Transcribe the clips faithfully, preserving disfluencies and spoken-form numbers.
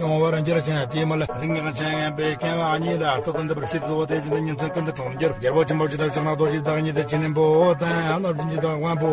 ཡོང་བར་འགྱུར་ཞིང་། དེའི་མི་ལ་རིགས་ངན་ཅན་ངན་པའི་སྐྱེ་བ་གཉིས་ལ་ལྟོ་དང་ལྡན་པར་བྱེད་དོ། དེ་བཞིན་དུ་ཉིན་མཚན་ཀུན་ཏུ་གྲོང་འགྱུར། རྒྱལ་པོ་ཆེན་པོ་ཇི་ལྟར་ཕྱག་ན་རྡོ་ཞིག་བདག་ཉིད་དུ་ཆེ་ནན་པོ་དང་རླབས་ཆེན་གྱི་དབང་པོ་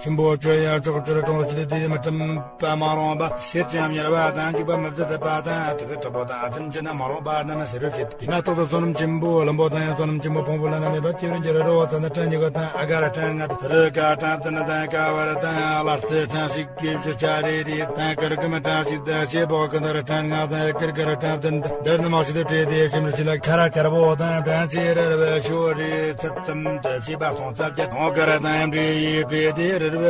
ཆེན་པོ་ཁྱོད་ཡང་ཕྱོགས་བཅུར་གྲོང་ལ་སྐྱེས་ཏེ། དེ་མི་ཁྲམ་པ་མ་རུངས་པ་ཟེར་ཅིང་ཉེས་པ་དང་འཇིགས་པ་མི་བདེ་པ་དང་དུག་གི་གྲོགས་པོ་དང་ཐམས་ཅད་ནི་མ་རུངས་པ་རྣམས་ཟེར་བར་བྱེད། དེ་མ་ཐག་ཏུ་བསོད་ནམས་ཆེན་པོ་བླུན་པོ་དང་ཡང་བསོད་ནམས་ཆེན་པོ་ཕུང་པོ་ལ་རྣམ་མེད་པར་སྐྱེ་བར་འགྱུར་རོ། ཙ་ན་ཕྲན་ཉི་ཤུ་དང་ཨ་ག་ར་ཕྲན་ལྔ་དང་རི་ཀ་ཕྲན་བདུན་དང་ཀ་བ་ར་དང་ལ་རྩེ་ཕྲན་ཞིག་གི་བཞི་ཆ་རེ་རེ་དང་ཀར་ཀུམ་ཕྲན་ཞིག་དང་ཤེལ་སྦོག་གི་འདར་ཕྲན་ལྔ་དང་ཀིར་ཀར་ཕྲན་བདུན་དང་འདར་ནི་མ་ཞིག་ཏུ་བྲིས་ཏེ་ཞིམ་རུ་ཞིག་ལ་ཁ་ར་དཀར་པོ་དང་ཕྲན་ཚེ་རེ་རེ་བའི་ཤོ་རེ་ཚད་ཙམ་དུ་ཤེས་པ་སྟོང་རྩ་བརྒྱད་ཐོང་ཀ་ར་དང་ཡང་བྲིས་ཡིས་བྲིས་ཏེ་རེ་རེ་བ་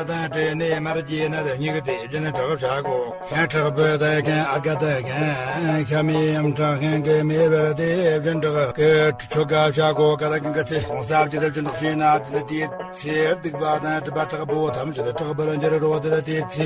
དང་བྲིས་ནས་མར་གྱིས་ན་དེ་གཉིས་ཀྱི་དེ་བཞིན་དྲག་བྱ་དགོས། ཁན་དྲག་པོ་དང་ཁན་ཨ་ག་དང་ཁན་ཤ་མི་ཡམ་དྲག་ཁན་གི་མི་བར་དེ་བཞིན་དྲག་གི་ཆོ་ག་བྱ་དགོས། ཀ་ད་གིན་ག་ཚེ་སྟོང་རྩ་བརྒྱད་དུ་བྱིན་དྲག་ཤེས་ན་དེ་དེ་ཚེ་སྡིག་པ་དང་སྒྲིབ་པ་དྲག་པོ་ཐམས་ཅད་དྲག་པར་འགྱུར་རོ། དེ་ལ་དེ་ཚེ་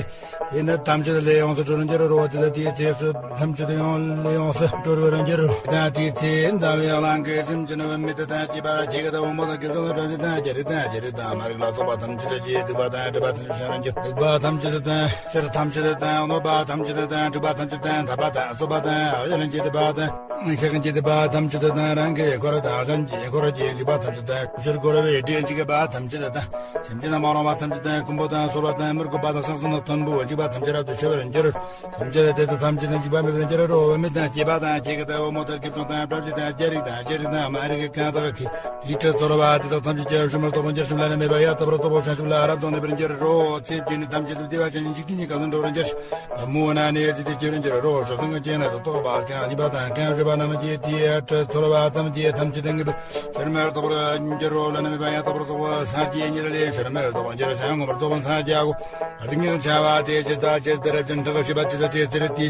དེ་ནི་ཐམས་ཅད་ལས་ཡོངས་སུ་གྲོལ་འགྱུར་རོ། དེ་ལ་དེ་ཚེ་སུ་ཐམས་ཅད་ཡོངས་ལས་ཡོངས་སུ་གྲོལ་བར་འགྱུར་རོ། དེ་དེ་ཚེ་འཛམ་བུའི་གླིང་གི་སེམས་ཅན་རྣམས་མི་དེ་དང་སྐྱེས་པ་ལ་སྐྱེ་གི་དང་འོ་མོ་དང་སྐྱེ་བ་དང་བྲམ་ཟེ་དང་རྒྱལ་རིགས་དང་རྒྱལ་རིགས་དང་མ་རིགས་ལ་སོགས་པ་ཐམས་ཅད་ཀྱི་སྡིག་པ་དང་སྒྲིབ་པ་ཐམས་ཅད་ཕྱིར་འགྱུར། སྡིག་པ་ཐམས་ཅད་དང་ཕྱིར་ཐམས་ཅད་དང་གནོད་པ་ཐམས་ཅད་དང་སྒྲིབ་པ་ཐམས་ཅད་དང་འཐབ་པ་དང་གསོད་པ་དང་གཡོ་ལེན་གྱི་སྡིག་པ་དང་ཤེས་ཀྱི་སྡིག་པ་ཐམས་ཅད་དང་རང་གི་འཁོར་དང་གཞན་གྱི་འཁོར་གྱི་འཇིགས་པ་ཐམས་ཅད་དང་ཕྱིར་འཁོར་བའི་སྡེ་འཇིགས་པ་ཐམས་ཅད་དང་སེམས་ཅན་མ་རུངས་པ་ཐམས་ཅད་དང་རྐུན་པོ་དང་གསོད་པ་དང་མི་རྐུ་བ་དང་ཤིང་སོགས་ནི་མཐོན་པོའི་འཇིགས་པ་ཐམས་ཅད་རབ་ཏུ་ཆེ་བར་འགྱུར། ཐམས་ཅད་དེ་དག་ཐམས་ཅད་ནི་འཇིགས་པ་མེད་པར་འགྱུར་རོ། མི་དང་སྐྱེས་པ་དང་སྐྱེ་གི་དང་འོ་མོ་དང་སྐྱེ་བྱུང་དང་བྲམ་ཟེ་དང་རྒྱལ་རིགས་དང་རྒྱལ་རིགས་དང་མ་རིགས་ཀྱི་གང་དག་གིས་དེའི་ཁྲི་ཚོར་བ་དེ་དག་ཐམས་ཅད་ཀྱང་ཞིམ་པར་རྟོགས་པར་འགྱུར། ཞིམ་ལ་ནི་མེད་པ་ཡང་དག་པར་རྟོགས་པ་ཤིན་ཞིམ་ལ་རབ་ཏུ་གནས་པར་འགྱུར་རོ། ཚེ་འདི་ནི་ཐམས་ཅད་དུ་བདེ་བ་ཅན་འཇིག་རྟེན་གྱི་ཁམས་སུ་འགྲོ་བར་འགྱུར། མུ་ན་ནི་ཚེ་འདི་སྐྱེ་བར་འགྱུར་རོ། ཞོ་སོང་གི་སྐྱེ་ན་སོ་རྟོགས་པ་གང་ཉེས་པ་དང་གང་ཞེས་པ་རྣམས་ཀྱིས་དེའི་ཁྲི་ཚོར་བ་ཐམས་ཅད་ཐམས་ཅད་ངེས་པར་ཞིམ་པར་རྟོགས་པར་འགྱུར་རོ། ལ་ནི་མེད་པ་ཡང་དག་པར་རྟོགས་པ་སངས་རྒྱས་ཉིད་ལ་ལས་ཞིམ་པར་རྟོགས་པར་འགྱུར་ཞིང་ངོ་མར་རྟོགས་པ་སངས་རྒྱ་གོ། རིགས་ངན་ཆ་བ་དེ་ཇི་ལྟར་ཇི་ལྟར་ཅི་འདྲ་ཞེས་པ་ཇི་ལྟར་དེ་ལྟར་དེ།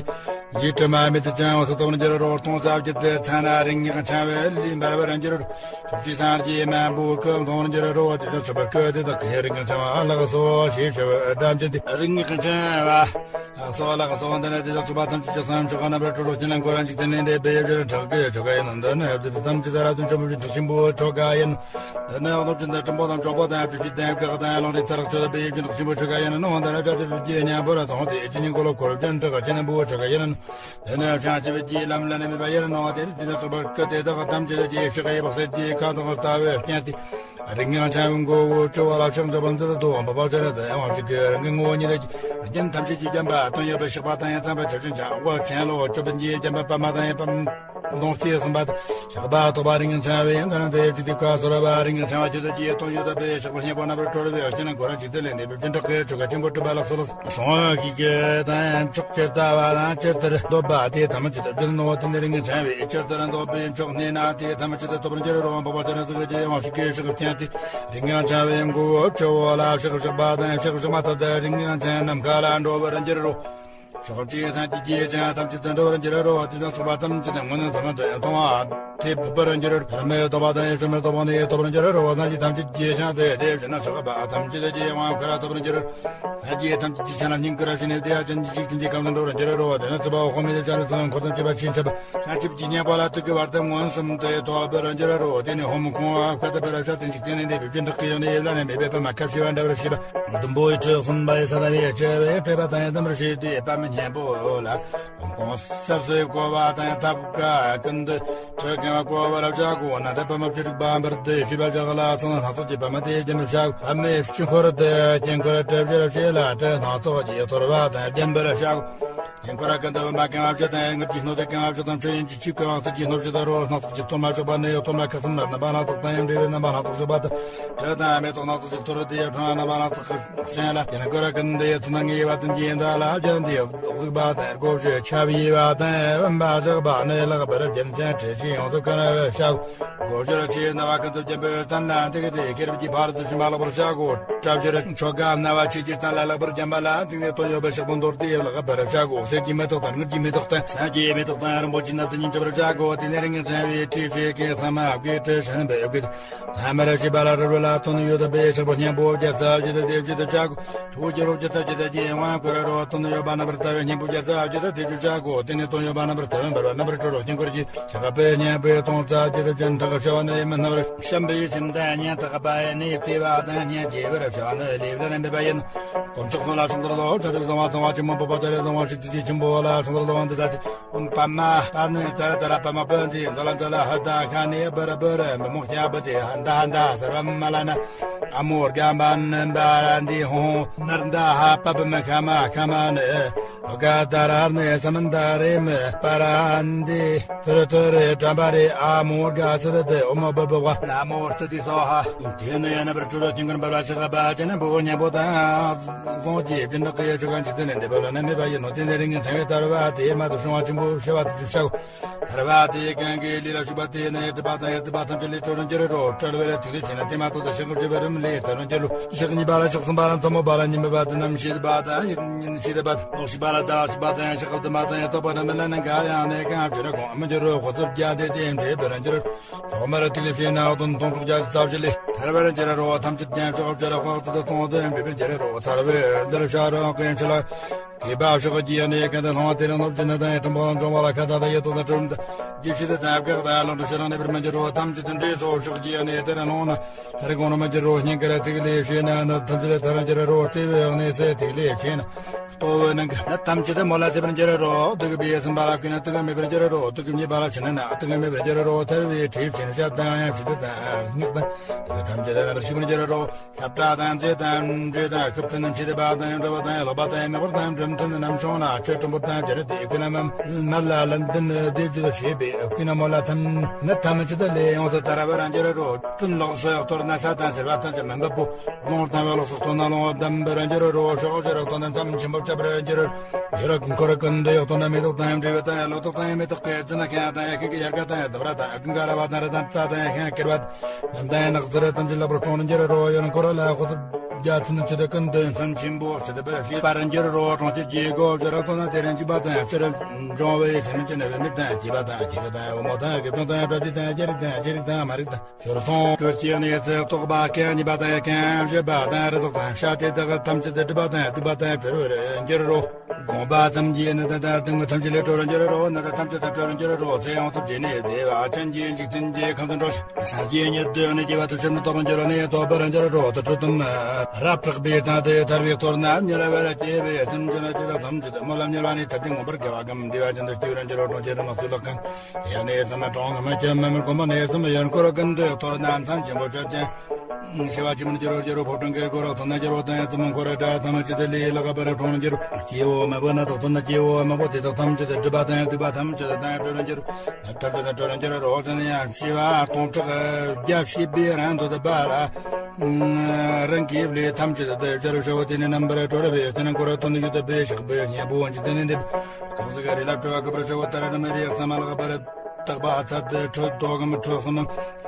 ཡིད་དྲི་མ་མེད་དུ་ཀྱང་འོད་གསལ་རྟོགས་པར་འགྱུར་རོ། སྟོང་རྩ་བརྒྱད་དུ་ཐ་ན་རིགས་ངན་ཆ་བའི་ལུས་འབར་བར་འགྱུར་རོ། ཕྱོགས་བཅུའི་སངས་རྒྱས་མང་པོ་སྐུ་མཐོང་བར་འགྱུར་རོ། དེ་དག་ཆོག་པར་སྐུ་དེ་དག་གི་རིགས་ངན་ཆ་བ་ལགས་སོ་ཞེས་བྱ་བ་ཐམས་ཅད་དེ་རིགས་ངན་ཆ་བ་ལགས་སོ་ལགས་སོ། འདི་ནི་དེ་དག་ཆོག་པ་ཐམས་ཅད་ཀྱི་སངས་ཆོག་ག་རྣམ་པར་གྲོལ་བ་ཅན་ལ་འགོད་རང་འཇིག་རྟེན་ལས་འདས་པའི་ཡབ་ཆེན་དྲག་གི་ཆོ་ག་ཡིན་ནོ། འདི་ནི་ཡབ་ཆེན་དེ་ཐམས་ཅད་ལ་རབ་ཏུ་འཇོམས་པའི་དྲག་ཆེན་པོའི་ཆོ་ག་ཡིན། དེ་ནས་སློབ་ཆེན་དང་གྲུབ་པོ་དང་གྲོགས་པོ་དང་ཡབ་ཆེན་གྱི་དང་ཡབ་ཀྱི་དང་ལོང་རིགས་ཐར་ཆོས་དང་པའི་ཡིད་ཀྱི་དྲག་ཆེན་པོ་ཆོ་ག་ཡིན་ནོ། དེ་ནས་བྱ་དེ་བུ་རྒྱུད་མཉམ་པོ་ལ་དོང་དེ་ཅི་ཉིད་མགོ་ལོག་འཁོར་བཅས་དྲག་ཆེན་པོའི་ཆོ་ག་ཡིན་ནོ། དེ་ནས་བྱང་ཆུབ་ཀྱི་ལམ་ལ་ནི་མེད་པ་ཡིན་ནོ། དེ་ནི་དེ་ནས་ཚོགས་པར་སྐུ་དེ་དག་ཐམས་ཅད་ཀྱི་ཕྱག་གཡས་པ་གསེར་གྱི་ཁ་དོག་ལྟ་བུའི་སྤྱན་ཏེ། རིགས་ངན་ཆ་བའི་མགོ་བོ་ཆུ་བ་ལ་ཕྱག་འཇོག་པ་འདི་ལ་དོ་འོང་པ་པ་ཅན་དང་དབང་ཕྱུག་གི་རང་གི་ངོ་བོ་ཉིད་དུ་རྒྱན་ཐམས་ཅད་ཀྱིས་བརྒྱན་པ་དོན་ཡོད་པའི་ཕྱག་པ་དང་ཡང་མཚན་པ་ཆ་ཆུན་ཆ་དབང་ཆེན་ལོ་ཅོ་པན་གྱིས་བརྒྱན་པ་པདྨ་དང་ཡང་པདྨ། གདོང་ལྕེ་གསུམ་པ་དང་ཕྱག་པ་ཐོགས་པ་རིགས་ངན་ཆ་བའི་ཡང་དག་ན་དེ་ཡོད་ཀྱི་དེ་ཀ་སོར་བ་རིགས་ངན་ཆ་བ་ཇི་ལྟར་ཀྱི་སྟོང་ཡོད་དག་པའི་ཕྱག་པ་སྙན་པོ་རྣམ་པར་གྲོལ་བའི་རྒྱན་ཁོ་རང་ཅིག་དེ་ལས་འདས་པའི་བྱིན་ཕྲག་གི་ཆོ་ག་ཆེན་པོ་སྒྲུབ་པ་ལགས་སོ་ལགས་སོ། གསུང་བ་གི་གི་དང་ཕྱོགས་ཅི་ལྟ་བ་དང་ཇི་ལྟར་འདོད་པ་དེ་ཐམས་ཅད་དུ་བྱིན་ནོ། དེ་ནི་རིགས་ངན་ཆ་བའི་ཇི་ལྟར་འདོད་པའི་ཕྱོགས་ནས་ན་དེ་ཐམས་ཅད་དུ་ཐོབ་པར་འགྱུར་རོ། འཕགས་པ་སྤྱན་རས་གཟིགས་ཀྱི་དབང་ཕྱུག་གི་ཕྱག་བརྐྱངས་ཏེ་རིགས་ངན་ཆ་བའི་མགོ་བོ་ཆུ་བོ་ལ་ཕྱག་བཞག་པ་དང་ཕྱག་བཞག་མ་ཐག་ཏུ་རིགས་ངན་ཆ་ནམ་མཁའ་ལ་འགྲོ་བར་འགྱུར་རོ། ཕྱོགས་བཅུའི་སངས་རྒྱས་ཀྱི་ཞིང་ཐམས་ཅད་དུ་འགྲོ་བར་འགྱུར་རོ། དེ་དག་ཚོགས་པ་ཐམས་ཅད་དུ་མངོན་སུམ་དུ་མཐོང་བ་དེ་བུ་པར་འགྱུར་རོ། བར་མེད་རྟོགས་པ་དང་ཡེ་ཤེས་མེད་རྟོགས་པ་ནི་ཐོབ་པར་འགྱུར་རོ། སངས་རྒྱས་ཐམས་ཅད་ཀྱི་ཞིང་དེ་དེ་བཞིན་ཕྱག་པ་ཐམས་ཅད་ཀྱི་དབང་བསྐུར་ཐོབ་པར་འགྱུར་རོ། སངས་རྒྱས་ཐམས་ཅད་ཀྱི་ཞིང་ལ་སྙིང་བསྐུར་ཞིང་ནི་བདེ་བ་ཅན་གྱི་འཇིག་རྟེན་གྱི་ཁམས་སུ་འགྲོ་བར་འགྱུར་རོ། དེ་ནི་སྲིད་པ་འོག་མིན་ལས་བྱ་རུ་ཚང་འཁོར་དང་བཅས་པ་ཆེས་འཆད་པ་བྱང་ཆུབ་ཀྱི་བརྙེས་པ་ལ་ཐུག་གི་བར་དུ་མངོན་སུམ་དུ་ཐོབ་པར་འགྱུར་རོ། དེ་ནི་ཧོམ་ཁུང་བ་ཁ་ཏ་པེ་ར་ཤ་དེ་འཇིག་རྟེན་ལས་འདས་པའི་བྱིན་ཕྲག་གི་ཡོན་ཏན་ཡིད་ལ་ནི་མེད་པའི་པདྨ་ཁ་ཕྱེ་བ་འདྲ་བར་ཤེས་པ། བདུན་པོའི་ཁྲི་གསུམ་པའི་ས་ལ་བའི་ཆེ་བའི་སྤྲོས་པ་དང་ཡང་ལྡན་པར་བྱས་ཏེ་པདྨ་སྙིང་པོ་ལ། ཧོམ་ཁུང་སབ་སུའི་བསྐོར་བ་དང་ཐབ་ཀ་ཀུན་ཏུ་ཁྲི་གང་བ་བསྐོར་བར་བྱ་དགོས་ན། དེ་པདྨ་བཅུ་དྲུག་པ་འབུར་དུ་ཞུ་བ་བཞག་ལ་ཚོགས་སྣ་ཚོགས་ཀྱི་པདྨ་དེ་བརྒྱན་པར་བྱ་དགོས། པདྨའི་དཀྱིལ་འཁོར་དུ་དཀྱིལ་འཁོར་གྲུ་བཞིར་བྱས་ལ་སྤྲིན་སྣ་ཚོགས་ཀྱིས་གཏོར་བ་དང་བརྒྱན་པར་བྱ་དགོས། དཀྱིལ་འཁོར་ཀུན་ཏུ་བུམ་པ་གང་བ་བཞི་དང་དངུལ་གྱི་སྣོད་དུ་གང་བ་བཞི་དང་མཆོད་ཡོན་གྱི་ཆུས་གང་བ་བཞི་གི་སྣོད་བཞི་དང་རོ་སྣ་ཚོགས་ཀྱིས་གཏོར་མ་བྱུག་པ་ནི་གཏོར་མ་ཁ་གསུམ་ལ་རྣམ་པ་སྣ་ཚོགས་དང་ཡང་འབྲས་བུའི་རྣམ་པ་སྣ་ཚོགས་བྱུག་པ་དང་། དྲི་དང་མེ་ཏོག་སྣ་ཚོགས་ཀྱིས་གཏོར་ཏེ་ཡང་ཕྲེང་བ་རྣམ་པ་སྣ་ཚོགས་ཀྱི་སྤྱན་ལ། དེ་ནས་ཀུ་ར་ཀུན་ཏུ་ཡི་ཚུལ་སྣང་ངེས་པ་དང་རྗེས་འདྲ་ལ་སྦྱར་ཏེ་གཟིགས་པ་དང་སྒོ་བཞི་ཆབ་ཡིབ་པ་དང་བུམ་པ་བཞག་པ་ནི་ལེགས་པར་བརྒྱན་ཅིང་དྲི་ཞིམ་ཡོངས་སུ་ཀུན་ནས་བཤགས། སྒོ་བཞིར་ཕྱི་སྣང་བ་ཀུན་ཏུ་བརྒྱན་པའི་སྟན་ལ་འདེགས་ཏེ་ཁེར་བའི་ཕར་དུ་ཕྱིན་པ་ལེགས་པར་བཤགས་སྒོ། གྲུ་བཞིར་ཆོ་ག་སྣང་བ་ཆོས་ཀྱི་སྟན་ལ་ལེགས་པར་བརྒྱན་པ་ལ་འདུག་ནས་དོན་ཡོད་པའི་ཕྱག་པོ་འདོར་ཏེ་ལེགས་པར་བཤགས་སྒོ། གསེར་གྱི་མེ་ཏོག་དང་དངུལ་གྱི་མེ་ཏོག་དང་སྣང་གི་མེ་ཏོག་དང་རིན་པོ་ཆེའི་སྣབས་དང་སྙིང་བཅུ་པར་བཤགས་སྒོ། དེ་ནས་རིགས་ངན་ཆ་བའི་ཁྲི་ཕྱེད་ཀྱི་ས་མ་བརྒྱད་ཁྲི་ཤ་ནི་འབེབས་ཀྱི། ཐ་མར་བྱིས་པ་ལ་རོལ་ལ་དོན་ཡོད་པའི་ཕྱག་པོ་སྙན་པོ་བརྒྱ་རྩ་བརྒྱད་དུ་བདེ་བརྒྱད་དུ་བྱ་དགོས། ཁྲོ་བོ་རྒྱལ་པོ་བརྒྱ་རྩ་བརྒྱད་དུ་རྗེས་དབང་བསྐུར་རོ། དོན་ཡོད་པ་རྣམ་པར་ལྟ་བའི་སྙིང་པོ་བརྒྱ་རྩ་བརྒྱད་དུ་བདེ་བརྒྱད་བྱ་དགོས། དེ་ནས་དོན་ཡོད་པ་རྣམ་པར་ལྟ་བའི་འབར་བ་རྣམ་པར་གྲོལ་བའི་དཀྱིལ་འཁོར་གྱི་ཕྱག་པའི་སྙན་པོས་སྟོང་རྩ་བརྒྱད་དུ་བྱིན་ཕྲག་ཤ་བ་ནི་ཡིད་སྨོན་སྣང་བར་བྱམས་པའི་སེམས་དང་སྙན་ཐག་པ་ནི་བརྩེ་བ་དང་སྙན་འཇེབས་པར་བྱ་ནི་ལེགས་ལ་རྣམ་པའི་བ་ཡིན། དཀོན་མཆོག་གསུམ་ལ་ཕྱག་འཚལ་ལོ། ཕྱག་འཚལ་གསང་བ་གསང་བ་ཆེན་པོ་འཕགས་པ་སྤྱན་རས་གཟིགས་དབང་ཕྱུག་ཏུ་ཅི་ ཆེན་པོ་ལ་སོང་ལ་ལོང་འདི་ད་དེ། ཨོཾ་པདྨ་པར་ནི་ཙར་ཙར་པདྨ་པུན་ཙི་ཛ་ལ་ཛ་ལ་ཧ་ད་ཁ་ནི་བར་བར་མི་མོ་ཁྱ་པ་ཏི་ཧ་ད་ཧ་ད་སརྦ་མ་ལ་ན། ཨ་མོ་རྒན་པ་ནི་འབར་འདི་ཧོང་ནར་ད་ཧ་པ་པ་མ་ཁ་མ་ཁ་མ་ནི། ལོ་ཀ་ད་ར་ནི་ས་མན་ད་རེ་མི་པར་འདི་ཐུར་ཐུར་དྲན་པ་རེ། ཨ་མོ་རྒ་སི་ད་ཏི་ཨོ་མ་བ་བ་བ་ན་མོ་ཏི་ཏི་སྭཱ་ཧཱ། དེ་ནི་ཡ་ན་པར་ཏུ་ར་ཅིང་གན་པར་བ་ཤི་ཁ་པ་ཅན་བོ་ཉ་པོ་དང་། སོང་གི་བྱིན་ད་ཀ་ཡ་ཆུ་གང་ཅི་ཏི་ནི་འདི་བ་ལ་ན་མེ་བ་ཡི་ནོ་ཏི་ནི་རིང་གི་ཚེ་བའི་དར་བ་དེ་མ་དུ་བྱུང་བ་ཆེན་པོ་ཤེ་བ་དུ་ཆུ་ཤག་དར་བ་དེ་གང་གི་ལི་ལ་ཤུ་པ་དེ་ནི་ཏི་པ་དང་ཡ་ཏི་པ་ཐམས་ཅད་ལས་ཁྲོ་རུ་འགྱུར་རོ། ཁྲལ་བེ་ལ་ཐིག་ལེ་ཆེ་ན་ཏེ་མ་ཏོ་ད་ཤག་གི་བྱེ་བ་རིམ་ལས་དར་རུ་འགྱུར་རོ། ཤག་གཉིས་པ་ལ་ཤག་གསུམ་པ་ལ་ཐ་མོ་པ་ལ་ཉི་མ་པ་དང་ནམ་ཤེས་པ་དང་ཡིན་ཤེས་པ་ལོག་ཤེས་པ་ལ་ཟླ་བ་ཤེས་པ་དང་ཤག་གབ་དུ་མ་དང་ཡ་ཏོ་པ་ན་མི་ལ་ན་ག་ཡང་ནས་གང་བྱེ་ར་གོང་མི་འགྱུར་རོ། ཧོ་ཚུབ་རྒྱ་དེ་དེ་འདྲེ་བེ་ར་འགྱུར་རོ། ཐོག་མར་ཐིག་ལེ་ཕྱེ་ན་དོན་སྟོང་དྲུག་བརྒྱ་རྩ་བཞི་ལས་ཐར་བར་འགྱུར་རོ། ཐམས་ཅད་ཀྱང་ཤོག་བྱ་ར་ཁོག་ཏུ་གཏོང་དུ་འབད་པར་འགྱུར་རོ། ཐར་བའི་འདིར་ཤ་ར་ཀུན་ཆེ་ལ་གུས་པ་ཤོག་གི་ཡ་ནས་གན་དུ་ལྷོང་བ་དེ་རིང་ནོར་གྱི་ནི་དང་ཡ་ཀྲུང་པ་ལ་འབྱུང་བ་ལ་ཁ་ད་ད་ཡ་ཏོ་ད་ཀྲུང་ད་རྒྱུ་ཤི་དེ་དང་བཀག་ད་ལོང་དུ་ཤི་རང་ནས་པར་མི་འགྱུར་རོ། ཐམས་ཅད་དུ་འདྲེས་སོ་ཤོག་གི་ཡ་ནས་དེ་ར་ལྷོང་ན་ཧ་རི་གོང་རུ་མི་འགྱུར་རོ། སྙིང་གར་ཐིག་ལེ་ཕྱེ་ན་ནི་ཐམས་ཅད་ལས་ཐར་འགྱུར་རོ། ལྟེ་བའི་གནས་སུ་ཐིག་ལེ་ཕྱེ་ན། ལྟོ་བའི་ནང་གི་ནད་ཐམས་ཅད་མོ་ལ་སེལ་བར་འགྱུར་རོ། དུག་གི་སྦས་ཟིན་པ་ལ་ཀུན་ནས་དུག་མེད་པར་འགྱུར་རོ། དུག་གི་མྱེས་པ་ལ་ཕྱི་ནས་ན་དུག་མེད་པར་འགྱུར་རོ། ཐར་བའི་གྲིབ་ཆེན་ཞབས་དང་ཡང་ཕྱི་དུ་དང་སྙིགས་དང་དུག་ཐམས་ཅད་རྣམ་པར་ཞི་བར་འགྱུར་རོ། ཁྱབ་བྲལ་དང་མཛེས་དང་འདྲེས་དང་ཤུབས་ཕྲན་དང་མཆེ་སྡེ་པ་དང་འདྲ་བ་དང་ལག་པ་དང་མེ་འཁོར་དང་འགྲིམ་མཐུན་དང་རྣམ་ཤོང་ལ་ཆོས་ཁྲིམས་པོ་དང་སྦྱར་ཏེ་ཀུན་ནས་མ་མལ་ལ་ལན་ལྡན་སྡེབ་བརྒྱུད་བྱེད་པའི་ཀུན་ནས་མོ་ལ་ཐམས་ནད་ཐམས་ཅད་ལས་ཡོངས་སུ་ཐར་བར་འགྱུར་རོ། སྤྲིན་ལོགས་སུ་གཏོར་ན་ས་དང་སེར་བ་ཐམས་ཅད་མུན་པ་པོ། རླུང་དང་བའི་ལོགས་སུ་གཏོར་ན་རླུང་བ་ལྡན་པར་འགྱུར་རོ། ཤོག་བྱ་ར་གཏོར་ན་མཚམས་ཆེན་པོ་བཅད་པར་འགྱུར་རོ། ཡ་ར་འཁོར་ཀུན་ཏུ་ཡག་གཏོར་ན་མེ་ཏོག་དང་འབྲས་བུ་དང་ལོ་ཏོག་དང་མེ་ཏོག་གི་རྩི་ན་ཁེན་དང་ཡ་ཁེན་གི་ཡལ་ག་དང་ཡ་དབ་ར་དང་ཀུན་དགའ་ར་བ་དང་ར་དང་རྩྭ་དང་ཡ་ཁེན་ཀེར་བ་དང་དང་ཡ་ནགས་ཚལ་ཐམས་ཅད་ལེགས་པར་འཁྲུངས་ནས་འགྱུར་རོ། ཡོན་འཁོར་ལ་ཧོ་ཚུབ་རྒྱ་ཚུན་ཆད་ཀུན་ཏུ་མཚམས་ཆེན་པོ་ཆེ་ཏུ་པར་ཤེས་པར་འགྱུར་རོ། གྲོང་ཁྱེར་གྱི་སྒོ་བྱ་ར་གཏོར་ན་དེ་རིང་འཇིགས་པ་དང་ཕྱིར་འབྱུང་བའི་སེམས་ཅན་བུད་མེད་དང་སྐྱེས་པ་དང་སྐྱེ་དགུ་དང་འོ་མོ་དང་དགེ་སྦྱོང་དང་གྲྭ་བཞི་དང་རྒྱལ་རིགས་དང་རྗེ་རིགས་དང་མ་རིགས་དང་། ཞོར་སོང་ཁྱོད་ཀྱི་གནས་སུ་གཏོགས་པ་ཀྱང་གཉིས་པ་དང་ཡ་ཀྱང་བཞི་པ་དང་རི་དྭགས་དང་བྱ་དེ་དག་ཐམས་ཅད་སྒྲིབ་པ་དང་སྡིག་པ་དང་བྲལ་བར་འགྱུར་རོ། དགོངས་པ་ཙམ་གྱིས་ནི་ད་ལྟ་སྡུག་བསྔལ་ཐམས་ཅད་ལས་གྲོལ་བར་འགྱུར་རོ། ནད་ཐམས་ཅད་དང་བྲལ་བར་འགྱུར་རོ། ཚེ་ཡོངས་སུ་རྒྱས་ནས་བདེ་བ་ཅན་གྱི་འཇིག་རྟེན་གྱི་ཁམས་སུ་འགྲོ་ཞིང་། སངས་རྒྱས་ཉིད་དུ་ནི་སྐྱེ་བ་དུ་ཕྱིར་མི་ལྡོག་པར་འགྱུར་རོ། ནི་ཐོབ་པར་འགྱུར་རོ། དུ་ཁྲོད་དུ་རབ་དྲག་པའི་སྟེང་དུ་ཐར་པའི་གཏོར་ན་མྱུར་བར་སྐྱེ་བའི་སེམས་ཅན་དེ་དག་ཐམས་ཅད་མོ་ལ་མྱུར་བ་ནི་ཐར་ཏེ་མངོན་པར་དགའ་བ་གམ་བདེ་བ་ཅན་དུ་སྐྱེ་བར་འགྱུར་རོ། གྲོང་ཁྱེར་དུ་ནགས་ཚལ་ལ་གང་ཡང་ནས་སམ་གྲོང་ངམ་ཁྱིམ་མམ་དགོན་པ་ནས་སམ་ཡོན་འཁོར་ཀུན་ཏུ་གཏོར་ན་མཚམས་ཆེན་པོ་ཆོད་ཅིང་། ཤི་བ་ཅི་མིན་འགྱུར་རོ་འགྱུར་རོ། ཕོ་བྲང་གི་སྒོ་ར་ཐོག་ན་འགྱུར་རོ། དང་ཡང་ཙམ་འཁོར་དགྲ་ཐམས་ཅད་ལས་ལག་པར་འཁྲུངས་འགྱུར་རོ། སྐྱེ་བོ་མང་པོ་ན་དོག་ཏུ་ན་སྐྱེ་བོ་མང་པོ་དེ་དག་ཐམས་ཅད་སྒྲིབ་པ་དང་སྡིག་པ་ཐམས་ཅད་དང་བྲལ་འགྱུར་རོ། ཐར་ཏུ་ན་བྲལ་འགྱུར་རོ། ཟིན་ཡང་ཤི་བ་སྟོང་ཕྲག་བརྒྱ་བྱེད་པའི་རང་དུ་བབ་པ་ལ། རང་གི་ལས་ཐམས་ཅད་དུ་བྱ་རུ་ཤ་བོ་དེ་ནི་རྣམ་པར་གྲོལ་བའི་དེ་ནི་འཁོར་དོན་ཡུལ་དུ་པའི་ཞག་པའི་གཉེན་པོ་འཇིག་རྟེན་ནི་འདེབས། ཁོང་ཚོ་ག་རེ་ལབ་སྤྲོ་བ་གི་པར་ཤ་བོ་ལྟར་རྣམ་རིག་ཚང་མ་ལག་པར། བརྟག་པ་ཚར་ཏེ་ཁྲོད་དོ་གམ་ཁྲོད་གསུམ།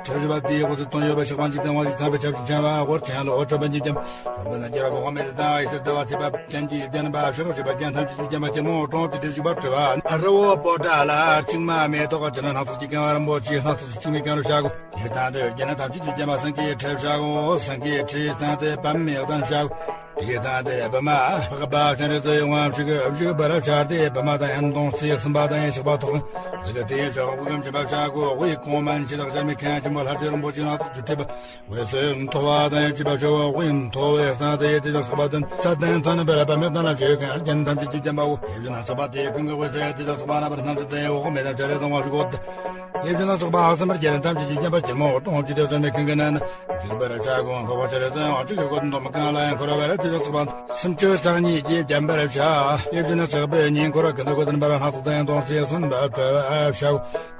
ཁྲོད་བཞི་པ་དེའི་འོག་ཏུ་དོན་ཡོད་པ་ཞག་པ་འཇིག་རྟེན་དབང་ཕྱུག་ཚངས་པའི་ཆར་ཆུ་ཆེན་པ་ཧོར་ཆེན་ལོ་ཁྲོ་བན་གྱི་རྒྱམ། ཁྲོ་བན་རྒྱལ་བ་གོ་མེད་དང་ཨི་སི་ཟླ་བ་ཚེས་པ་ཅན་གྱི་བརྒྱན་པ་ཕྱི་རོ་ཞེས་པ་རྒྱན་ཐམས་ཅད་ཀྱི་བརྒྱན་པ་ཁྱེར་མོ་གྲོང་ཁྱེར་དེ་བཞུགས་པར་བྲི་བ། རི་བོ་པོ་ཏ་ལ་ལྕུག་མ་མེ་ཏོག་ཅི་ན་སྣ་ཚོགས་ཀྱི་གང་བ་རིན་པོ་ཆེ་སྣ་ཚོགས་ཀྱི་ལྕུག་མའི་གང་རུ་བྱ་དགོ། དེ་ལྟར་དུ་རྒྱན་ཐམས་ཅད་ཀྱི་བརྒྱན་པ་སེང་གེའི་ཁྲི་བྱ་དགོ། སེང་གེའི་ཁྲིའི་སྟེང་དུ་པདྨའི་གདན་བྱ་དགོ། དེའི་སྟེང་དུ་པདྨ་འཕགས་པ་སྤྱན་རས་གཟིགས་དབང་ཕྱུག་བཞུགས་པར་བྱ་སྟེ། པདྨ་དང་ཡང་སྟོང་རྩིག་གསུམ་པ་དང་ཡང་ཞགས་པ་ཐོགས་ཟིག་དེའི་ཕྱོགས་དབུས་ཀྱི་བྱིན་པ་བྱ་དགོ། དབུས་གོང་མན་ཆེ་དག་ཅན་མི་ཁན་ཆེན་པོ་ལྷ་རྗེ་རིན་པོ་ཆེ་སྣ་ཚོགས་ཀྱི་ཁྲི་པ་འོད་ཟེར་མཐོ་བ་དང་ཡང་བྱིན་པ་བྱ་དགོ། དབུས་མཐོ་བའི་སྟེང་དུ་ཡེ་དེ་ལ་སོགས་པ་དང་ཚ་དང་ཐ་ན་པེ་ར་པ་མེ་ཏ་ལ་བྱེད་མཁན་རྒྱན་ཐམས་ཅད་ཀྱི་བརྒྱན་པའོ། དེ་བཞིན་སོགས་པ་དེའི་ཀུན་གྱི་འོད་ཟེར་དེ་ལ་སོགས་པ་རྣམ་པར་སྣང་མཛད་དང་འོག་མེ་དང་བྱ་རེ་དང་བ་ཞིག་གོ། དེ་བཞིན་སོགས་པ་ཨ་གསུམ་པར་རྒྱན་ཐམས་ཅད་ཀྱི་བརྒྱན་པ་ཆེན་མོ་གྲོང་ཁྱེར་དེ་ཟོན་མི་ཁེངས་ཀྱི་ནན། འཇུག་པར་བྱ་དགོངས་འཕགས་པ་སྤྱན་རས་གཟིགས་དབང་ཕྱུག་གི་སྐུ་མདོག་མི་གང་ལ་ཡང་འཁོར་བར་དེ་ལ་སོགས་པ་སུམ་ཅུ་རྩ་གཉིས་ཀྱིས་བརྒྱན་པར་བྱ། དེ་བཞིན་སོགས་པའི་ཉེ་འཁོར་ཀུན་ཏུ་ཀུན་ཏུ་འབར་བ་སྣ་ཚོགས་དང་སྟོང་རྩིག་གསུམ་པ་བྲལ་བར་བྱའོ།